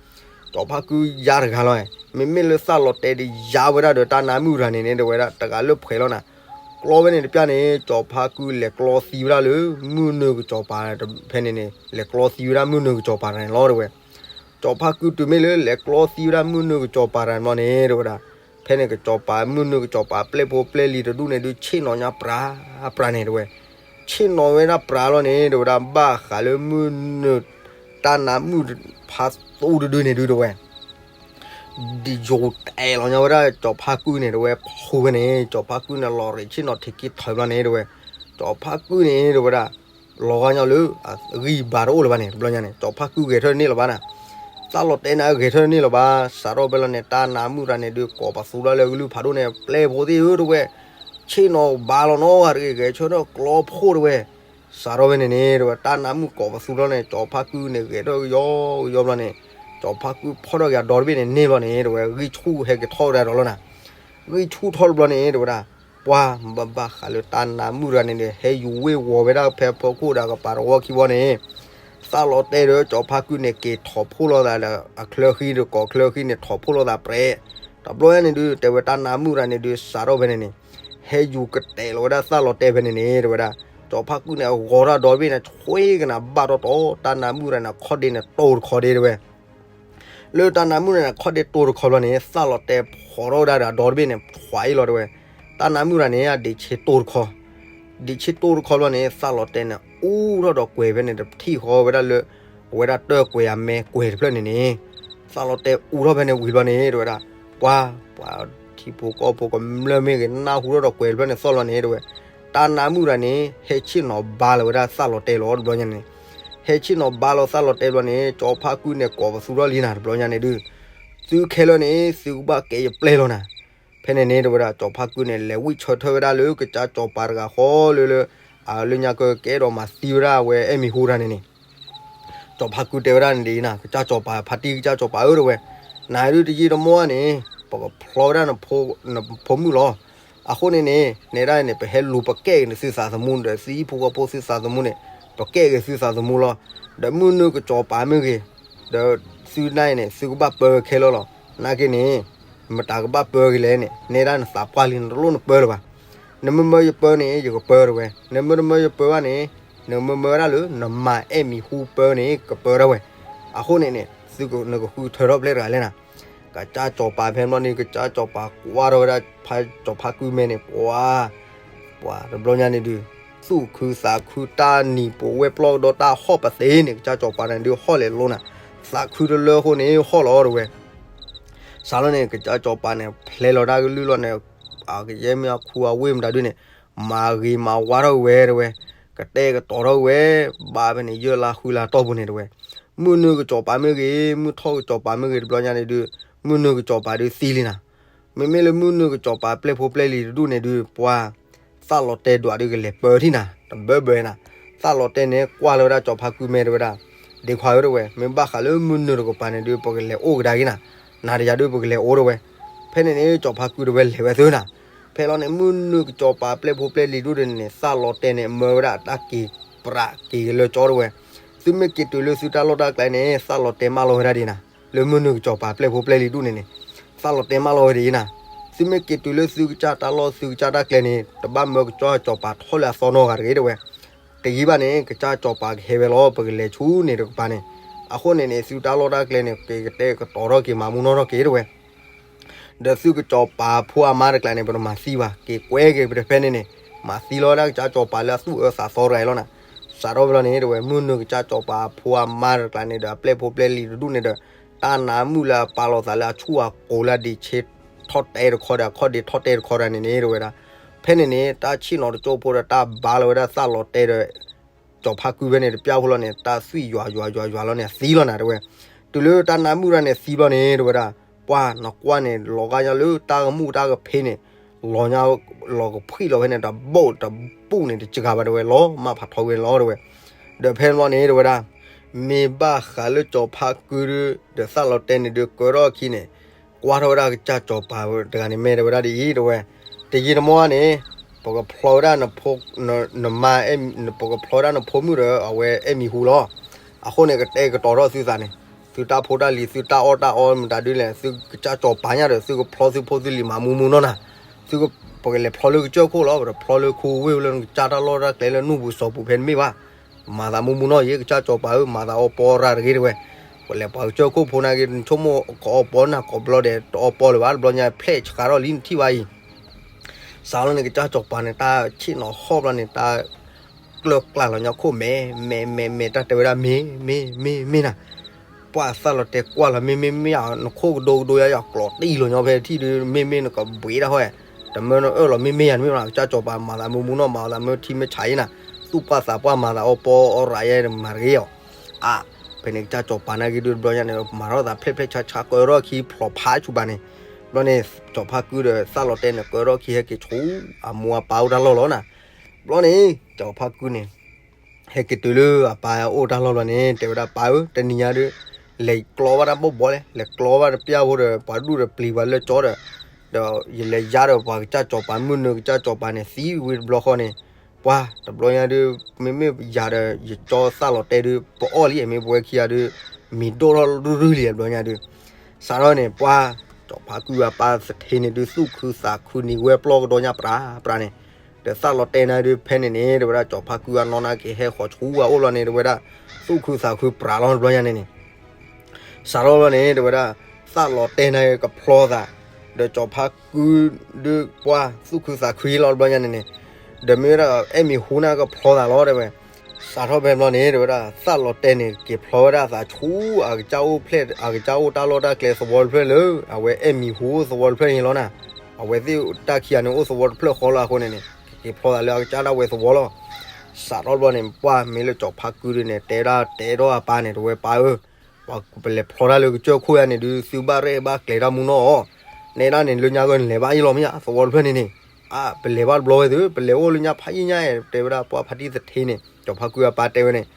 ကၠီၤဖါကုယါတဂၤလီၤ, မ့မ့ၢ်လၢသၣ်လီၤတဲာ်ဒုးယါဝဲဒၣ်ဒီးတၢ်နါမုၣ်တဂၤန့ၣ်န့ၣ် တဲဝဲဒၣ်တဂၤလၢဖှဲးလီၤနၤ, ကျီဝဲန့ၣ်တပျၢ်န့ၣ် ကၠီၤဖါကုလဲၤကျီသံဝဲဒၣ်လၢ မုၢ်နုာ်ကစီၤပၤဖဲန့ၣ်န့ၣ် လဲၤကျီသံဝဲဒၣ်မုၢ်နုာ်ကစီၤပၤတဂၤန့ၣ်လီၤတဲဝဲ, ကၠီၤဖါကုတုၤမ့ၢ်လၢလဲၤကျီသံဝဲဒၣ်မုၢ်နုာ်ကစီၤပၤတဂၤန့ၣ်မီန့ၣ် တဲဝဲဒၣ်, ဖဲန့ၣ်ကစီၤပၤမုၢ်နုာ်ကစီၤပၤပျဲၢ်ဖိပျဲၢ်လံၤတဒူၣ်န့ၣ်ဒုး ဆ့ၣ်နီၤညါပြၤပြၤန့ၣ်တဲဝဲ, ဆ့ၣ်နီၤဝဲဒၣ်ပြၤလီၤန့ၣ် တဲဝဲဒၣ် ဘၣ်ဃးလၢမုၢ်နုာ် တၢ်နါမုၣ်ဖးသူတဒုန့ၣ်ဒုးတဲဝဲ ဒ်ယိၤတဲလီၤညါဝဲဒၣ်ကၠီၤဖါကုန့ၣ်တဲဝဲ ဖူဝဲန့ၣ် ကၠီၤဖါကုန့ၣ် လီၤရံးဆ့ၣ်နီၤထံးက့ထီၣ်ဘျီန့ၣ်တဲဝဲ, ကၠီၤဖါကုန့ၣ်တဲဝဲဒၣ် လီၤဂာ်ညီလၢ အဂံၢ်ဘါတအိၣ်လၢၤဘၣ်န့ၣ် တဘျီညါန့ၣ် ကၠီၤဖါကုဂဲၤထၢၣ်န့ၢ်လၢၤဘၣ်နၤ, သၣ်လီၤတဲာ်န့ၣ်ဂဲၤထၢၣ်န့ၢ်လၢၤဘၣ်, စးထီၣ်ဖဲလီၤန့ၣ် တၢ်နါမုၣ်တဂၤန့ၣ်ဒုး ကိးပသူထီၣ်လၢကလုၢ်ဖးဒိၣ်န့ၣ် ပျဲၢ်ဖိသ့ၣ်ဧၢတဲဝဲ, ဆ့ၣ်နီၤဘါလီၤနီတဂၤတဂ့ၤ ဂဲၤဆၢထၢၣ်ကျီဖိတဲဝဲ စးထီၣ်ဖဲန့ၣ်န့ၣ် တဲဝဲ တၢ်နါမုၣ်ကိးပသူထီၣ်န့ၣ် ကၠီၤဖါကုန့ၣ် ဂဲၤထီၣ်ကယီကယီဘျီန့ၣ် ကၠီၤဖါကုဖီၣ်ထီၣ်က့ၤအဒီတဘ့ၣ်န့ၣ်န့ၢ်ဘျီန့ၣ် တဲဝဲ ဂံၢ်ဆူၣ်ဟဲက့ၤထီၣ်ဝဲဒၣ်ဒီးလီၤနၤ, ဂံၢ်ဆူၣ်ထီၣ်တဘျီန့ၣ် တဲဝဲဒၣ် ပှၤဘၣ်ဘၣ်ဃးလၢတၢ်နါမုၣ်တဂၤန့ၣ်န့ၣ် ဟဲယူၤဝ့ၢ်ဝီၤဝဲဒၣ်ဖဲဖီခိၣ်ဒီးကပၤတဝီခံဘျီန့ၣ် သၣ်လီၤတဲာ်ဒီးကၠီၤဖါကုန့ၣ် က့ၤထီၣ်ဖှိၣ်လိာ်သးဒီးအချၢဃံဒီးကိးချၢဃံန့ၣ် ထီၣ်ဖှိၣ်လိာ်သးပြဲး, တဘျီညါန့ၣ်ဒုး တဲဝဲတၢ်နါမုၣ်တဂၤန့ၣ်ဒုး စးထီၣ်ဖဲန့ၣ်န့ၣ် ဟဲယူၤကတဲာ်လီၤဝဲဒၣ်သၣ်လီၤတဲာ်ဖဲန့ၣ်န့ၣ် တဲဝဲဒၣ် ကၠီၤဖါကုန့ၣ် အဂီၤထီၣ်ဒီဘ့ၣ်န့ၣ် ဆွ့ကနၣ်ဘၣ်တီတီ တၢ်နါမုၣ်တဂၤန့ၣ် ခီၣ်ဒ့န့ၣ်တိၤတခီဒ့တဲဝဲ လၢတၢ်နါမုၣ်တဂၤန့ၣ် ခီၣ်ဒ့တိၤတခီဘျီန့ၣ် သၣ်လီၤတဲာ်ဖီၣ်ထီၣ်ဝဲဒၣ်ဒီးအဒီတဘ့ၣ်န့ၣ် ဆွ့အံၤလီၤတဲဝဲ, တၢ်နါမုၣ်တဂၤန့ၣ် အဒံးဆ့တိၤတခီ ဒံးဆ့တိၤတခီဘျီန့ၣ် သၣ်လီၤတဲာ်န့ၣ် အူထီၣ်ဒီးကွဲၤဖဲန့ၣ် တထံၣ်ဃီဝဲဒၣ်လၢ အဝဲဒၣ်တၢၢ်ကွဲၤအမဲကွဲၤတဖျၢၣ်န့ၣ်န့ၣ် သၣ်လီၤတဲာ်အူထီၣ်ဖဲန့ၣ်ဝံၤဘျီန့ၣ် တဲဝဲဒၣ် ပှၤ ပှၤ ထံဖိကီၢ်ဖိကမျၢၢ်မ့ၢ်ဂ့ၤ နၢ်ဟူထီၣ်ဒီးကွဲးတဖျၢၣ်န့ၣ်သီၣ်လီၤန့ၣ် တဲဝဲ, တၢ်နါမုၣ်တဂၤန့ၣ် ဟဲဆ့ၣ်နီၤဘါလီၤဝဲဒၣ်သၣ်လီၤတဲာ်လီၤတဘျီညါန့ၣ်, ဟဲဆ့ၣ်နီၤဘါလီၤသၣ်လီၤတဲာ်တဘျီန့ၣ် ကၠီဖါကုန့ၣ် ကိးပသူထီၣ်လံနၤတဘျီညါန့ၣ်ဒုး, သုခဲလၢာ်န့ၣ် သုကဘၣ်ကဲယပျဲၢ်လီၤနၤ. ဖဲန့ၣ်န့ၣ် တဲဝဲဒၣ် ကၠီဖါကုန့ၣ် လဲၤဝံၣ်ဆၢထၢၣ်ဝဲဒၣ်လၢကစၢ်ကၠီၤပၤတဂၤဃီလၢလၢ အလၢညါကကဲဒီးမၤသံဝဲဒၣ်အဝဲအဲၣ်မံၤဟူတၢ်န့ၣ်န့ၣ် ကၠီၤဖါကုတဲဝဲဒၣ်န့ၣ်ဒ်အံၤနၤ, ကစၢ်ကၠီၤပၤ ဖါတံၢ်ကစၢ်ကၠီၤပၤဧၢ တဲဝဲ, နၤဒုးတယံာ်တမီၢ်န့ၣ် ပကဖျီဝဲဒၣ်နဖိမုၣ်လီၤ. အဃိန့ၣ်န့ၣ် နဲဒၣ်န့ၣ် ပဟဲလူၤပကဲက့ၤနသုသးသမူဒီး သုဟံၣ်ဖိဃီဖိသုသးသမူန့ၣ် ပကဲက့ၤသုသးသမူလီၤ. ဒီးမုၢ်နုာ်ကစီၤပၤမ့ၢ်ဂ့ၤ, ဒီးသုနၢ်အံၤန့ၣ် သုကဘၣ်ပၢခဲလၢာ်လီၤ. နာ်က့န့ၣ် မတၤကဘၣ်ပၢက့ၤလဲၣ်န့ၣ် နဲဒၣ်နသးပှၢ်လံ နတလိၣ်နပၢလၢၤဘၣ်. နမ့မၢယပၢန့ၣ် ယကပၢ တဲဝဲ, နမ့တမၢယပၢဘၣ်န့ၣ် နမ့မၢဝဲဒၣ်လၢ နမၤအဲၣ်မံၤဟူပၢန့ၣ် ကပၢဒၣ်ဝဲ. အဃိန့ၣ်န့ၣ် သုနကဃုထၢထီၣ်ပျဲၢ်တဂၤလဲၣ်နၤ. ကစၢ်ကၠီၤပၤဖဲဘျီန့ၣ် ကစၢ်ကၠီၤပၤကွၢ်ထီၣ်ဝဲဒၣ် ဖါကၠီၤဖါကုမဲန့ၣ် ပှၤ ပှၤတဘျီညါန့ၣ်ဒုး သူၣ်ခုသးခုတၢ်နံၤပူၤဝဲပျီကဒီးတၢ်ဟီၣ်ပသ့န့ၣ် ကစၢ်ကၠီၤပၤန့ၣ်ဒုးဟီၣ်လဲၤလိနၤ, သးခုတလၢအဃိန့ၣ် ဟီၣ်လီၤ တဲဝဲ. စးထီၣ်န့ၣ် ကစၢ်ကၠီၤပၤန့ၣ် ဖျဲလီၤတၢ်ကလုၢ်လီၤန့ၣ် အကယဲၢ်မ့ၢ်အခူအဝ့ၢ်မတၤဒုးန့ၣ် မၤဂ့ၤမၤဝါထီၣ်ဝဲ တဲဝဲ, ကတဲာ်ကတီၤထီၣ်ဝဲ ဘၣ်ဖဲန့ၣ် ယဲၢ်လါဃုလါတီၢ်ပူၤန့ၣ် တဲဝဲ. မုၢ်နုာ်ကစီၤပၤမ့ၢ်ဂ့ၤ မုၢ်ထီၣ်ကစီၤပၤမ့ၢ်ဂ့ၤ တဘျီညါန့ၣ်ဒုး မုၢ်နုာ်ကစီၤပၤဒုးသံလံနၤ. မ့မ့ၢ်လၢမုၢ်နုာ်ကစီၤပၤပျဲၢ်ဖိပျဲၢ်လံၤတဒူၣ်န့ၣ်ဒုး ပှၤ သၣ်လီၤတဲာ်ဒွးဒုးကလဲၤပၢထံၣ်နၤ တဘၢဘၢနၤ. သၣ်လီၤတဲာ်န့ၣ် ကွၢ်လီၤဝဲဒၣ်ကၠီၤဖါကုမဲ တဲဝဲဒၣ်, ဒ့ခွါဧၢ တဲဝဲ, မ့ၢ်ဘၣ်ဃးလၢမုၢ်နုာ်တကပၤန့ၣ်ဒုး ပကလဲၤအိၣ်ကဒါက့ၤနၤ, နၤတယၤဒုးပကလဲၤအိၣ် တဲဝဲ. ဖဲန့ၣ်န့ၣ် ကၠီၤဖါကုတဲဝဲ လဲၤဝဲသုနၤ. ဖဲလီၤန့ၣ် မုၢ်နုာ်ကစီၤပၤပျဲၢ်ဖိပျဲၢ်လံၤတဒူၣ်န့ၣ် သၣ်လီၤတဲာ်န့ၣ် မၢဝဲဒၣ်တၢ်က့ၤပြးက့ၤကလၢကၠီ တဲဝဲ. သုမ့ၢ်က့ၤတုၤလၢသုတၢ်လီၢ်တၢ်ကျဲန့ၣ် သၣ်လီၤတဲာ်မၢလီၤဝဲဒၣ်ဒ်နၤ, လၢမုၢ်နုာ်ကစီၤပၤပျဲၢ်ဖိပျဲၢ်လံၤတဒူၣ်န့ၣ်န့ၣ် သၣ်လီၤတဲာ်မၢလီၤဝဲဒၣ်နၤ. သုမ့ၢ်က့ၤတုၤလၢသုကစၢ်တၢ်လီၢ်သုကစၢ်တၢ်ကျဲန့ၣ် တဘၣ်မၢကစၢ်ကၠီၤပၤထီၣ်လၢအသီနီတဂၤတဂ့ၤ တဲဝဲ. တယံာ်ဘၣ်န့ၣ် ကစၢ်ကၠီၤပၤကဟဲဝဲလီၤ ပကလဲၤဆူန့ၣ်တကပၤန့ၣ်. အဃိန့ၣ်န့ၣ် သုတၢ်လီၢ်တၢ်ကျဲန့ၣ် က့ၤကတဲာ်ကတီၤထီၣ်က့ၤ မၤမူနီၣ်ထီၣ်က့ၤ တဲဝဲ. ဒီးသုကစီၤပၤဖိအမါတကျါန့ၣ် ပတမၤသံဘၣ်, က့ၤကွဲက့ၤပတဖဲန့ၣ်န့ၣ် မၤသံလီၤဝဲဒၣ်ကစၢ်ကၠီၤပၤလၢအသူၣ်အၢသးသီတဂၤအံၤလီၤနၤ. စးထီၣ်ဖဲလီၤန့ၣ် တဲဝဲ မုၢ်နုာ်ကစၢ်ကၠီၤပၤဖိအမါတကျါန့ၣ်ဒီး အပျဲၢ်ဖိပျဲၢ်လံၤတဒူၣ်န့ၣ်ဒီး တၢ်နါမုၣ်လၢအပာ်လီၤသးလၢအဆူၣ်အကိၤလၢအဒံးဆ့ထီၣ်တဲတခီဒီး အခီၣ်ဒံးထီၣ်တဲတခီတဂၤန့ၣ်န့ၣ် တဲဝဲဒၣ်. ဖဲန့ၣ်န့ၣ် တၢ်ဆ့ၣ်နီၤတကၠိၢ်ဖိဒီးတၢ်ဘါလီၤဝဲဒၣ်သၣ်လီၤတဲာ်ဒီး ကၠီၤဖါကုဖဲန့ၣ် တပျၢ်ဖိလီၤန့ၣ် တၢ်သွံၣ်ယွၤယွၤယွၤယွၤလီၤန့ၣ် အသံလီၤနၤ တဲဝဲ. တုၤလၢတၢ်နါမုၣ်တဂၤန့ၣ်သံဘျီန့ၣ် တဲဝဲဒၣ်, ပှၤနကွၢ်န့ၣ် လီၤဂာ်ညါလၢတၢ်ကမူၣ်တၢ်ကဖ့န့ၣ် လီၤညါ လီၤကဖှံၣ်လီၤဖဲန့ၣ် တဘိၣ်တဘူၣ်န့ၣ် တစှၤဘၣ် တဲဝဲ, လီၤမၢ်ဖးထီဝဲလီၤ တဲဝဲ. ဒီးဖဲန့ၣ်ဘျီန့ၣ် တဲဝဲဒၣ်, မ့ၢ်ဘၣ်ဃးလၢကၠီၤဖါကုဒီး သၣ်လီၤတဲာ်န့ၣ်ဒုး ကၢထီၣ်အခံန့ၣ် ကွၢ်ထီၣ်ဝဲဒၣ်ကစၢ်ကၠီၤပၤတဂၤန့ၣ် မ့ၢ်တဲဝဲဒၣ်ဒ်အံၤ တဲဝဲ, တယံာ်တမီၢ်န့ၣ် ပကဖျီဝဲဒၣ်နမါ ပကဖျီဝဲဒၣ်နဖိမုၣ်ဒီး အဝဲအဲၣ်မံၤဟူလီၤ. အဃိန့ၣ် ကတဲာ်ကတီၤထီၣ်သုသးန့ၣ် သုတၢ်ဖိတၢ်လံၤ သုတၢ်အီၣ်တၢ်အီမတၤဒုးလဲၣ် သုကစၢ်ကၠီၤပၤညါဒီး သုကဖျီသုဖိသုလံၤမၤမူမူနီၢ်နၤ. သုက ပကလဲၤဖျီလၢကစၢၢ်ခိၣ်လီၤ ပတဖျီလၢခူဝ့ၢ်လၢနကစၢ်တၢ်လီၢ်တၢ်ကျဲလၢနူၢ်ပူၤစီၤပူၤဖဲန့ၣ်မ့ၢ်ဘၣ်. မၤသးမူမူနီၢ်ယဲ ကစၢ်ကၠီၤပၤဧၢ မၤသးအီပီရၤတဂ့ၤ တဲဝဲ. ပလဲၤပှၤကစၢၢ်ခိၣ်ဖိနာ်က့ နဆိကမိၣ်ကအီပီနၤကိးဘျီဒဲး တအီပီလၢၤဘၣ် တဘျီညါ ဖျဲၣ်ဆှးထီၣ်လံ နထံၣ်ဘၣ်အံၤ စးလီၤန့ၣ် ကစၢ်ကၠီၤပၤန့ၣ် တၢ်ဆ့ၣ်နီၤဟီၣ်ဘျီန့ၣ် တၢ်ကျၢၢ်ကျါလီၤညါခိၣ် မဲ မဲ မဲ မဲ တၢ်တဲဝဲဒၣ် မ့ၢ် မ့ၢ် မ့ၢ် မ့ၢ်နၤ. ပှၤသၣ်လီၤတဲာ်ကွၢ်လီၤ မ့ၢ် မ့ၢ် မ့ၢ်ယၤ နခိၣ်ကဒိကဒိယၤ ယၤကျိးတံၢ်လီၤညါဖဲထံၣ်ဒုး မ့ၢ် မ့ၢ်နကဘှံးတၢ်ဟီၣ်ဧါ. တမၢနအၢၣ်လီၤ မ့ၢ် မ့ၢ်ယၤ မ့ၢ်နၤ ကစၢ်ကၠီၤပၤ မၤသးမူမူနီၢ်မၤသးမၢထံမ့ၢ်ဆးအံၤနၤ. သူၣ်ပှၢ်သးပှၢ်မၤသးအီပီအီရၤယဲ မၤတဂ့ၤအီၤ အါ ဖဲန့ၣ် ကစၢ်ကၠီၤပၤနာ်က့ဒုး တဘျီညါန့ၣ် မၤထီၣ်သးဖျဲၣ်ဖျဲၣ်ဆါဆါကၢထီၣ်ခံဖျိးဖးဆူၣ်ဘၣ်န့ၣ် ဘျီန့ၣ် ကၠီၤဖါကုဒီးသၣ်လီၤတဲာ်န့ၣ် ကၢထီၣ်ခံဟဲက့ၤဆူ အမိၢ်အပၢ်အိၣ်တၢ်လီၢ်လီၤနၤ. ဘျီန့ၣ် ကၠီၤဖါကုန့ၣ် ဟဲက့ၤတုၤလၢအပၢ်အိၣ်တၢ်လီၢ်ဘျီန့ၣ် တဲဝဲဒၣ် ပၢ်ဧၢ တနံၤညါဒုး လဲၤကျီဘၣ်တၢ်ဘီၣ်ဘီလဲၣ် လဲၤကျီဘၣ်တပျၢ်ဖိဒီး ပှၤဒူၣ်ဒီးပျံၤပှၤလၢကၠီဒီး ဒီးယလဲၤယါဒီးပှၤကစၢ်ကၠီၤပၤ မုၢ်နုာ်ကစၢ်ကၠီၤပၤန့ၣ် သံဝံၤတဘျီဃီန့ၣ် ပှၤတဘျီညါဒုး မ့မ့ၢ်ယၤဒီး ယကၠီသၣ်လီၤတဲာ်ဒုး ပအီၣ်လံ မ့ၢ်ပဝဲခံဂၤဒုး မံၤဒိၣ်ထီၣ်ရုၢ်ရုၢ်လံ တဘျီညါဒုး စးထီၣ်န့ၣ် ပှၤ ကၠီၤဖါကုအပၢ်သထ့န့ၣ်ဒုး သူၣ်ခုသးခုနံၤဝဲပျီကဒီညါပြးပြးန့ၣ် ဒီးသၣ်လီၤတဲာ်န့ၣ်ဒုး ဖဲန့ၣ်န့ၣ် တဲဝဲဒၣ် ကၠီၤဖါကုအနီၢ်နာ်က့ၤဟဲဃီၤဆူအအိၣ်လီၤန့ၣ် တဲဝဲဒၣ် သူၣ်ခုသးခုပြးလီၤ တဘျီညါန့ၣ်န့ၣ် စးထီၣ်ဘျီန့ၣ် တဲဝဲဒၣ် သၣ်လီၤတဲာ်န့ၣ်ကဖျီသး ဒီးကၠီၤဖါကုဒုး ပှၤသူၣ်ခုသးခုလီၤ တဘျီညါန့ၣ်န့ၣ် ဒီးမ့ၢ်ဝဲဒၣ်အဲၣ်မံၤဟူန့ၣ်ကဖျီသးလီၤ တဲဝဲ. စးထီၣ်ဖဲဘျီန့ၣ် တဲဝဲဒၣ် သၣ်လီၤတဲာ်န့ၣ် က့ၤဖျီဝဲဒၣ်သးဆူ အကစၢ်အိၣ်ဖျဲၣ် အကစၢ်အိၣ်တၢ်လီၢ်တၢ်ကျဲသဝီတဖျၢၣ်လၢ အဝဲအဲၣ်မံၤဟူသဝီတဖျၢၣ်န့ၣ်လီၤနၤ. အဝဲသ့ၣ်တၢ်ခံဂၤန့ၣ် အိၣ်သဝီတဖျၢၣ်ဃီလီၤအဃိန့ၣ်န့ၣ် ကက့ၤဖျီသးလၢအကစၢ်ဒၣ်ဝဲသဝီလီၤ. စးထီၣ်တဘျီန့ၣ် ပှၢ်မ့ၢ်လၢကၠီၤဖါကုဒုန့ၣ် တဲဒၣ်တဲထီၣ်အပၢ်န့ၣ် တဲဝဲပၢ်ဧၢ, ပလဲၤဖျီတၢ်လၢကစၢၢ်ခိၣ်ယါန့ၣ်ဒုး သုဘၣ်ရဲၣ်ဘၣ်ကျဲၤတၢ်မူနီၢ်အီၤ, နဲဒၣ်န့ၣ် လၢညါဂီၢ်န့ၣ် လဲၤဘၣ်အံၤလီၤမ့ၢ်ဧါ သဝီတဖျၢၣ်န့ၣ်န့ၣ်, အါ ပလဲၤဘၣ်တဘျီဝဲသု ပလဲၤအိၣ်လၢညါဖးယံာ်ညါ တဲဝဲဒၣ်ပှၢ်ဖါတံၢ်သထ့န့ၣ် ကၠီၤဖါကုအပၢ်တဲဝဲန့ၣ်,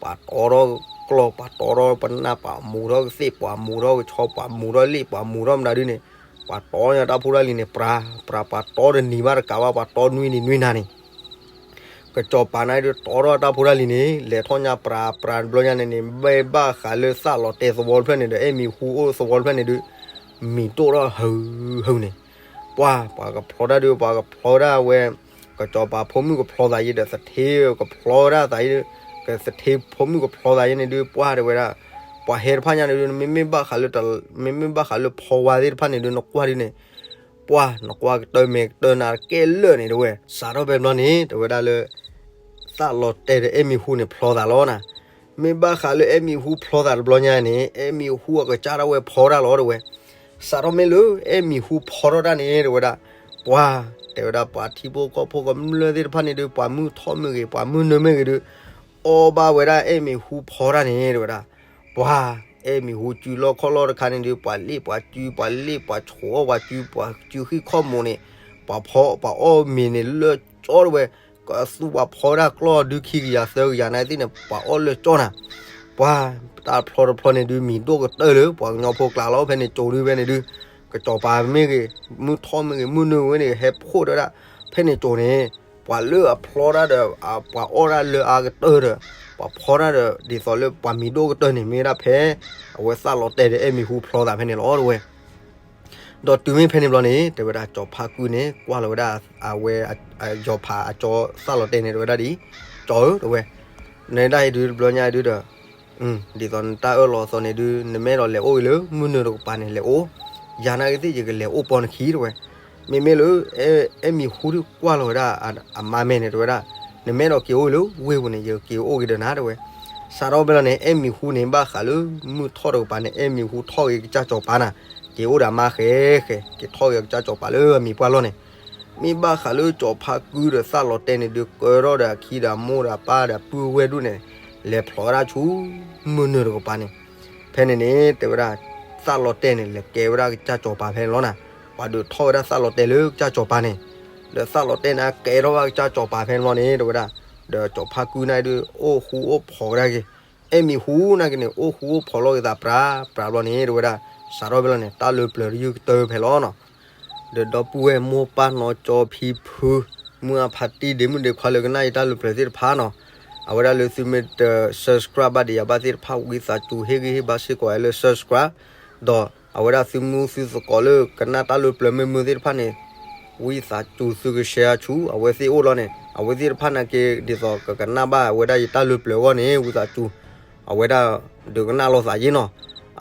ပှၤတီထီၣ်ကျီၢ် ပှၤတီထီၣ်ပနၢ် ပှၤမူထီၣ်ကသ့ၣ် ပှၤမူထီၣ်ကဆီ ပှၤမူထီၣ်လ့ၣ် ပှၤမူထီၣ်မတၤဒုန့ၣ်, ပှၤတီညါတၢ်ဖိတၢ်လံၤန့ၣ် ပြၤ ပြၤ ပှၤတီတနံၤဘၣ်တကးဘၣ် ပှၤတီနွံနံၤနွံနၤန့ၣ် ကစီၤပၤန့ၣ်ဒုးတီထီၣ်တၢ်ဖိတၢ်လံၤန့ၣ် လဲၤထီၣ်ညါပြၤပြၤတဘျီညါန့ၣ်န့ၣ် မ့ၢ်ဘၣ်ဃးလၢသးလီၤတဲာ်သဝီတဖျၢၣ်န့ၣ်ဒီး အဲၣ်မံၤဟူအိၣ်သဝီတဖျၢၣ်န့ၣ်ဒုး မံၤဒိၣ်ထီၣ်ဟုးဟုးန့ၣ်, ပှၤ ပှၤကဖျီတၢ်ဒုး ပှၤကဖျီဒၣ်ဝဲ ကစီၤပၤဖိမုၣ်ကဖျီသးယဲဒီး သထ့ကဖျီဒၣ်သးယဲ, ကသထ့ဖိမုၣ်ကဖျီသးယဲန့ၣ်ဒုး ပှၢ်တဲဝဲဒၣ်, ပှၤဟဲတဖၣ်ညါန့ၣ်ဒုး မ့မ့ၢ်ဘၣ်ဃးလၢ မ့မ့ၢ်ဘၣ်ဃးလၢဖီဝါသ့ၣ်တဖၣ်န့ၣ်ဒုး နကွၢ်ဒုးန့ၣ် ပှၢ် နကွၢ်ကတၢၢ်မဲာ်ကတၢၢ်နၤတကဲလၢာ်န့ၣ် တဲဝဲ စးထီၣ်ဖဲဘျီန့ၣ် တဲဝဲဒၣ်လၢ သးလီၤတဲာ်ဒီးအဲၣ်မံၤဟူန့ၣ်ဖျီသးလီၤနၤ, မ့ၢ်ဘၣ်ဃးလၢအဲၣ်မံၤဟူဖျီသးတဘျီညါန့ၣ် အဲၣ်မံၤဟူအကစၢ်ဒၣ်ဝဲဖီတၢ်လီၤ တဲဝဲ, စးထီၣ်မ့ၢ်လၢအဲၣ်မံၤဟူဖီထီၣ်တၢ်န့ၣ် တဲဝဲဒၣ်, ပှၢ် တဲဝဲဒၣ်ပှၤထံဖိကီၢ်ဖိကမျၢၢ်သ့ၣ်တဖၣ်န့ၣ်ဒုး ပှၤမုၢ်ထီၣ်မ့ၢ်ဂ့ၤ ပှၤမုၢ်နုာ်မ့ၢ်ဂ့ၤဒုး အီၣ်ဘၣ်ဝဲဒၣ်အဲၣ်မံၤဟူဖီတၢ်န့ၣ် တဲဝဲဒၣ်, ပှၢ် အဲၣ်မံၤဟူစုလီၢ်ခီၣ်လီၢ်တခါန့ၣ်ဒုး ပှၤလ့ၣ်ပှၤစု ပှၤလ့ၣ်ပှၤဆိးအီၣ်ပှၤစု ပှၤစုဃံၣ်ခီၣ်မူၤန့ၣ်, ပှၤဖီပှၤအီၣ်မ့ၤန့ၣ်လၢကၠီတဲဝဲ, ကသူပှၤဖီဝဲဒၣ်ကျီၢ်ဒုးခံကယၤသၢကယၤန့ၣ်သ့ၣ်န့ၣ် ပှၤအီၣ်လၢကၠီနၤ, ပှၢ် တၢ်ဖျီတဖျီန့ၣ်ဒုး မံၤဒိၣ်ကတၢၢ်လၢပှၤကညီဖိကျါလီၤ ဖဲန့ၣ်ကၠီဒုး ဖဲန့ၣ်ဒုး ကစီၤပၤမ့ၢ်ဂ့ၤ မုၢ်ထီၣ်မ့ၢ်ဂ့ၤ မုၢ်နုာ်ဝဲန့ၣ် ဟဲဖှိၣ်တဲဝဲဒၣ်, ဖဲန့ၣ်ကၠီန့ၣ် ပှၤလၢအဖျီတၢ်ဒီး ပှၤအီၣ်တၢ်လၢအါကတၢၢ်ဒီး ပှၤဖီတၢ်ဒီး ဒ်သိးလၢပှၤမံၤဒိၣ်ကတၢၢ်န့ၣ် မ့ၢ်ဝဲဒၣ်ဖဲ အဝဲသးလီၤတဲာ်ဒီးအဲၣ်မံၤဟူဖျီသးဖဲန့ၣ်လီၤ တဲဝဲ ဒီးတုၤမ့ၢ်ဖဲန့ၣ်ဘျီန့ၣ် တဲဝဲဒၣ် ကၠီၤဖါကုန့ၣ် ကွၢ်လီၤဝဲဒၣ် အဝဲ ယီၤဖးအကၠီသးလီၤတဲာ်န့ၣ် တဲဝဲဒၣ်ဒ်အံၤ, ကၠီဧၢ တဲဝဲ, နဒၣ်အံၤဒုးတဘျီညါဒုးဒီး ဒ်သိးနတၢ်အၢၣ်လီၤအသိးန့ၣ်ဒုး နမ့ၢ်အဲၣ်ဒိးလဲၤအိၣ်ဂ့ၤလၢမုၢ်နုာ်တကပၤန့ၣ် လဲၤအိၣ်, ယၤနာ်က့သ့ၣ် ယကလဲၤအိၣ်ပိာ်နခံ တဲဝဲ, မ့မ့ၢ်လၢ အဲၣ်မံၤဟူဒုးကွၢ်လီၤဝဲဒၣ် အမါမဲာ်န့ၣ် တဲဝဲဒၣ်, နမ့ၢ်အဲၣ်ဒိးက့ၤအိၣ်လၢဝ့ၢ်ပူၤန့ၣ် ယက့ၤအိၣ်က့ၤဒီးနၤ တဲဝဲ, စးထီၣ်ဖဲလီၤန့ၣ် အဲၣ်မံၤဟူန့ၣ် ဘၣ်ဃးလၢမုၢ်ထီၣ်တကပၤန့ၣ် အဲၣ်မံၤဟူထီၣ်ဂ့ၤကစၢ်ကၠီၤပၤနၤ, က့ၤအိၣ်ဒီးအမါဃဲဃဲ က့ၤထီၣ်ဂ့ၤကစၢ်ကၠီၤပၤလၢအမံၤပှၢ်လီၤန့ၣ် မ့ၢ်ဘၣ်ဃးလၢကၠီၤဖါကုဒီးသးလီၤတဲာ်န့ၣ်ဒုး ကၢထီၣ်ဒီးအခံဒီးအမိၢ်ဒီးအပၢ်ဒီးပုၢ်ဝဲၢ်ဒိၣ်န့ၣ် လဲၤဖျိးဝဲဒၣ်ဆူမုၢ်နုာ်တကပၤန့ၣ်, ဖဲန့ၣ်န့ၣ် တဲဝဲဒၣ် သးလီၤတဲာ်န့ၣ် လဲၤကဲဝဲဒၣ်ကစၢ်ကၠီၤပၤဖဲန့ၣ်လီၤနၤ, ပှၤဒုးထီၣ်ဝဲဒၣ်သးလီၤတဲာ်လၢကစၢ်ကၠီၤပၤန့ၣ်, ဒီးသးလီၤတဲာ်န့ၣ် ကဲထီၣ်ဘၣ်ကစၢ်ကၠီၤပၤဖဲန့ၣ်လီၤန့ၣ် တဲဝဲဒၣ်, ဒီးကၠီၤဖါကုန့ၣ်ဒုး အိၣ်ဃူအိၣ်ဖိးဝဲဒၣ်က့ၤ, အဲၣ်မံၤဟူနာ်က့န့ၣ် အိၣ်ဃူအိၣ်ဖိးလီၤက့ၤသးပြးပြးဘျီန့ၣ် တဲဝဲဒၣ်, စးထီၣ်ဖဲလီၤန့ၣ် တၢ်လၢပျၢၤတယုၢ်ကတၢၢ်ဖဲလီၤနီၤ ဒီးဒီပုၢ်ဝဲၢ်မိၢ်ပၢ်နီၢ်ကၠီဖံဖု, မုၢ်အဖါတံၢ်ဒ့မုၣ်ဒ့ခွါလၢကနၣ်ယတၢ်လၢပျၢၤသ့ၣ်တဖၣ်နီၤ, အဝဲဒၣ်လၢသုမ့ၢ်တ subscribe ဘၣ်ဒံးယၤဘၣ်သ့ၣ်တဖၣ် ဝံသးစူၤဟ့ၣ်ဂံၢ်ဟ့ၣ်ဘါစ့ၢ်ကီးဝဲလၢ subscribe, ဒီးအဝဲဒၣ်သုမုၢ်သုသကိးလၢကနၣ်တၢ်လၢပျၢၤမ့ၢ်မုၢ်သ့ၣ်တဖၣ်န့ၣ်, ဝံသးစူၤသုက share ဆူ အဝဲသ့ၣ်အိၣ်လီၤန့ၣ် အဝဲသ့ၣ်တဖၣ်နာ်က့ ဒ်သိးကကနၣ်ဘၣ်ဝဲဒၣ်ယတၢ်လၢပျၢၤအဂီၢ်န့ၣ် ဝံသးစူၤ အဝဲဒၣ်ဒုးကနၣ်လိာ်သးယ့ၢ်နီၤ,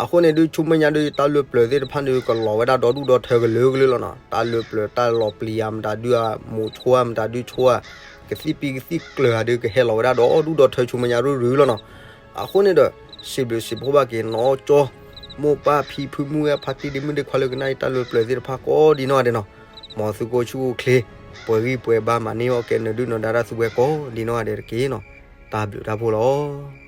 အဃိန့ၣ်ဒုး ဆူမဲာ်ညါဒုး ယတၢ်လၢပျၢၤသ့ၣ်တဖၣ်ဒုး ကလီၤဝဲဒၣ်ဒီဒူၣ်ဒီထၢကလုာ်ကလုာ်လီၤနီၤ, တၢ်လၢပျၢၤတၢ်လီၤပျံၤဧါ မတၤဒုးဧါ မိၤဆိဧါ မတၤဒုးဆိဧါ, ကသံၣ်ပံကသံၣ်ကျၢၤဧါဒုး ကဟဲလီၤဝဲဒၣ်ဒီဒူၣ်ဒီထၢဆူမဲာ်ညါရုၢ်ရုၢ်လီၤနီၤ, အဃိန့ၣ်ဒီး စံးဘျုးစံးဖှိၣ်ဘၣ်က့ၤနီၢ်ကၠီ မိၢ်ပၢ်ဖံဖုမုၢ်ဝဲၢ်ဖါတံၢ်ဒ့မုၣ်ဒ့ခွါလၢကနၣ်ယတၢ်လၢပျၢၤသ့ၣ်တဖၣ်ကိးဒ်နီၢ်ဂၤဒဲးနီၤ, မ်သုကအိၣ်ဆူၣ်အိၣ်ချ့ ပှဲၤဂံၢ်ပှဲၤဘါ မၤန့ၢ်အီၣ်ကဲနၢၤဒုၣ်နၢၤဒါတၢ်သူဝဲကိးဒ်နီၢ်ဂၤဒဲးတက့ၢ်နီၤ, တၢ်ဘျုးတၢ်ဖှိၣ်လီၤ.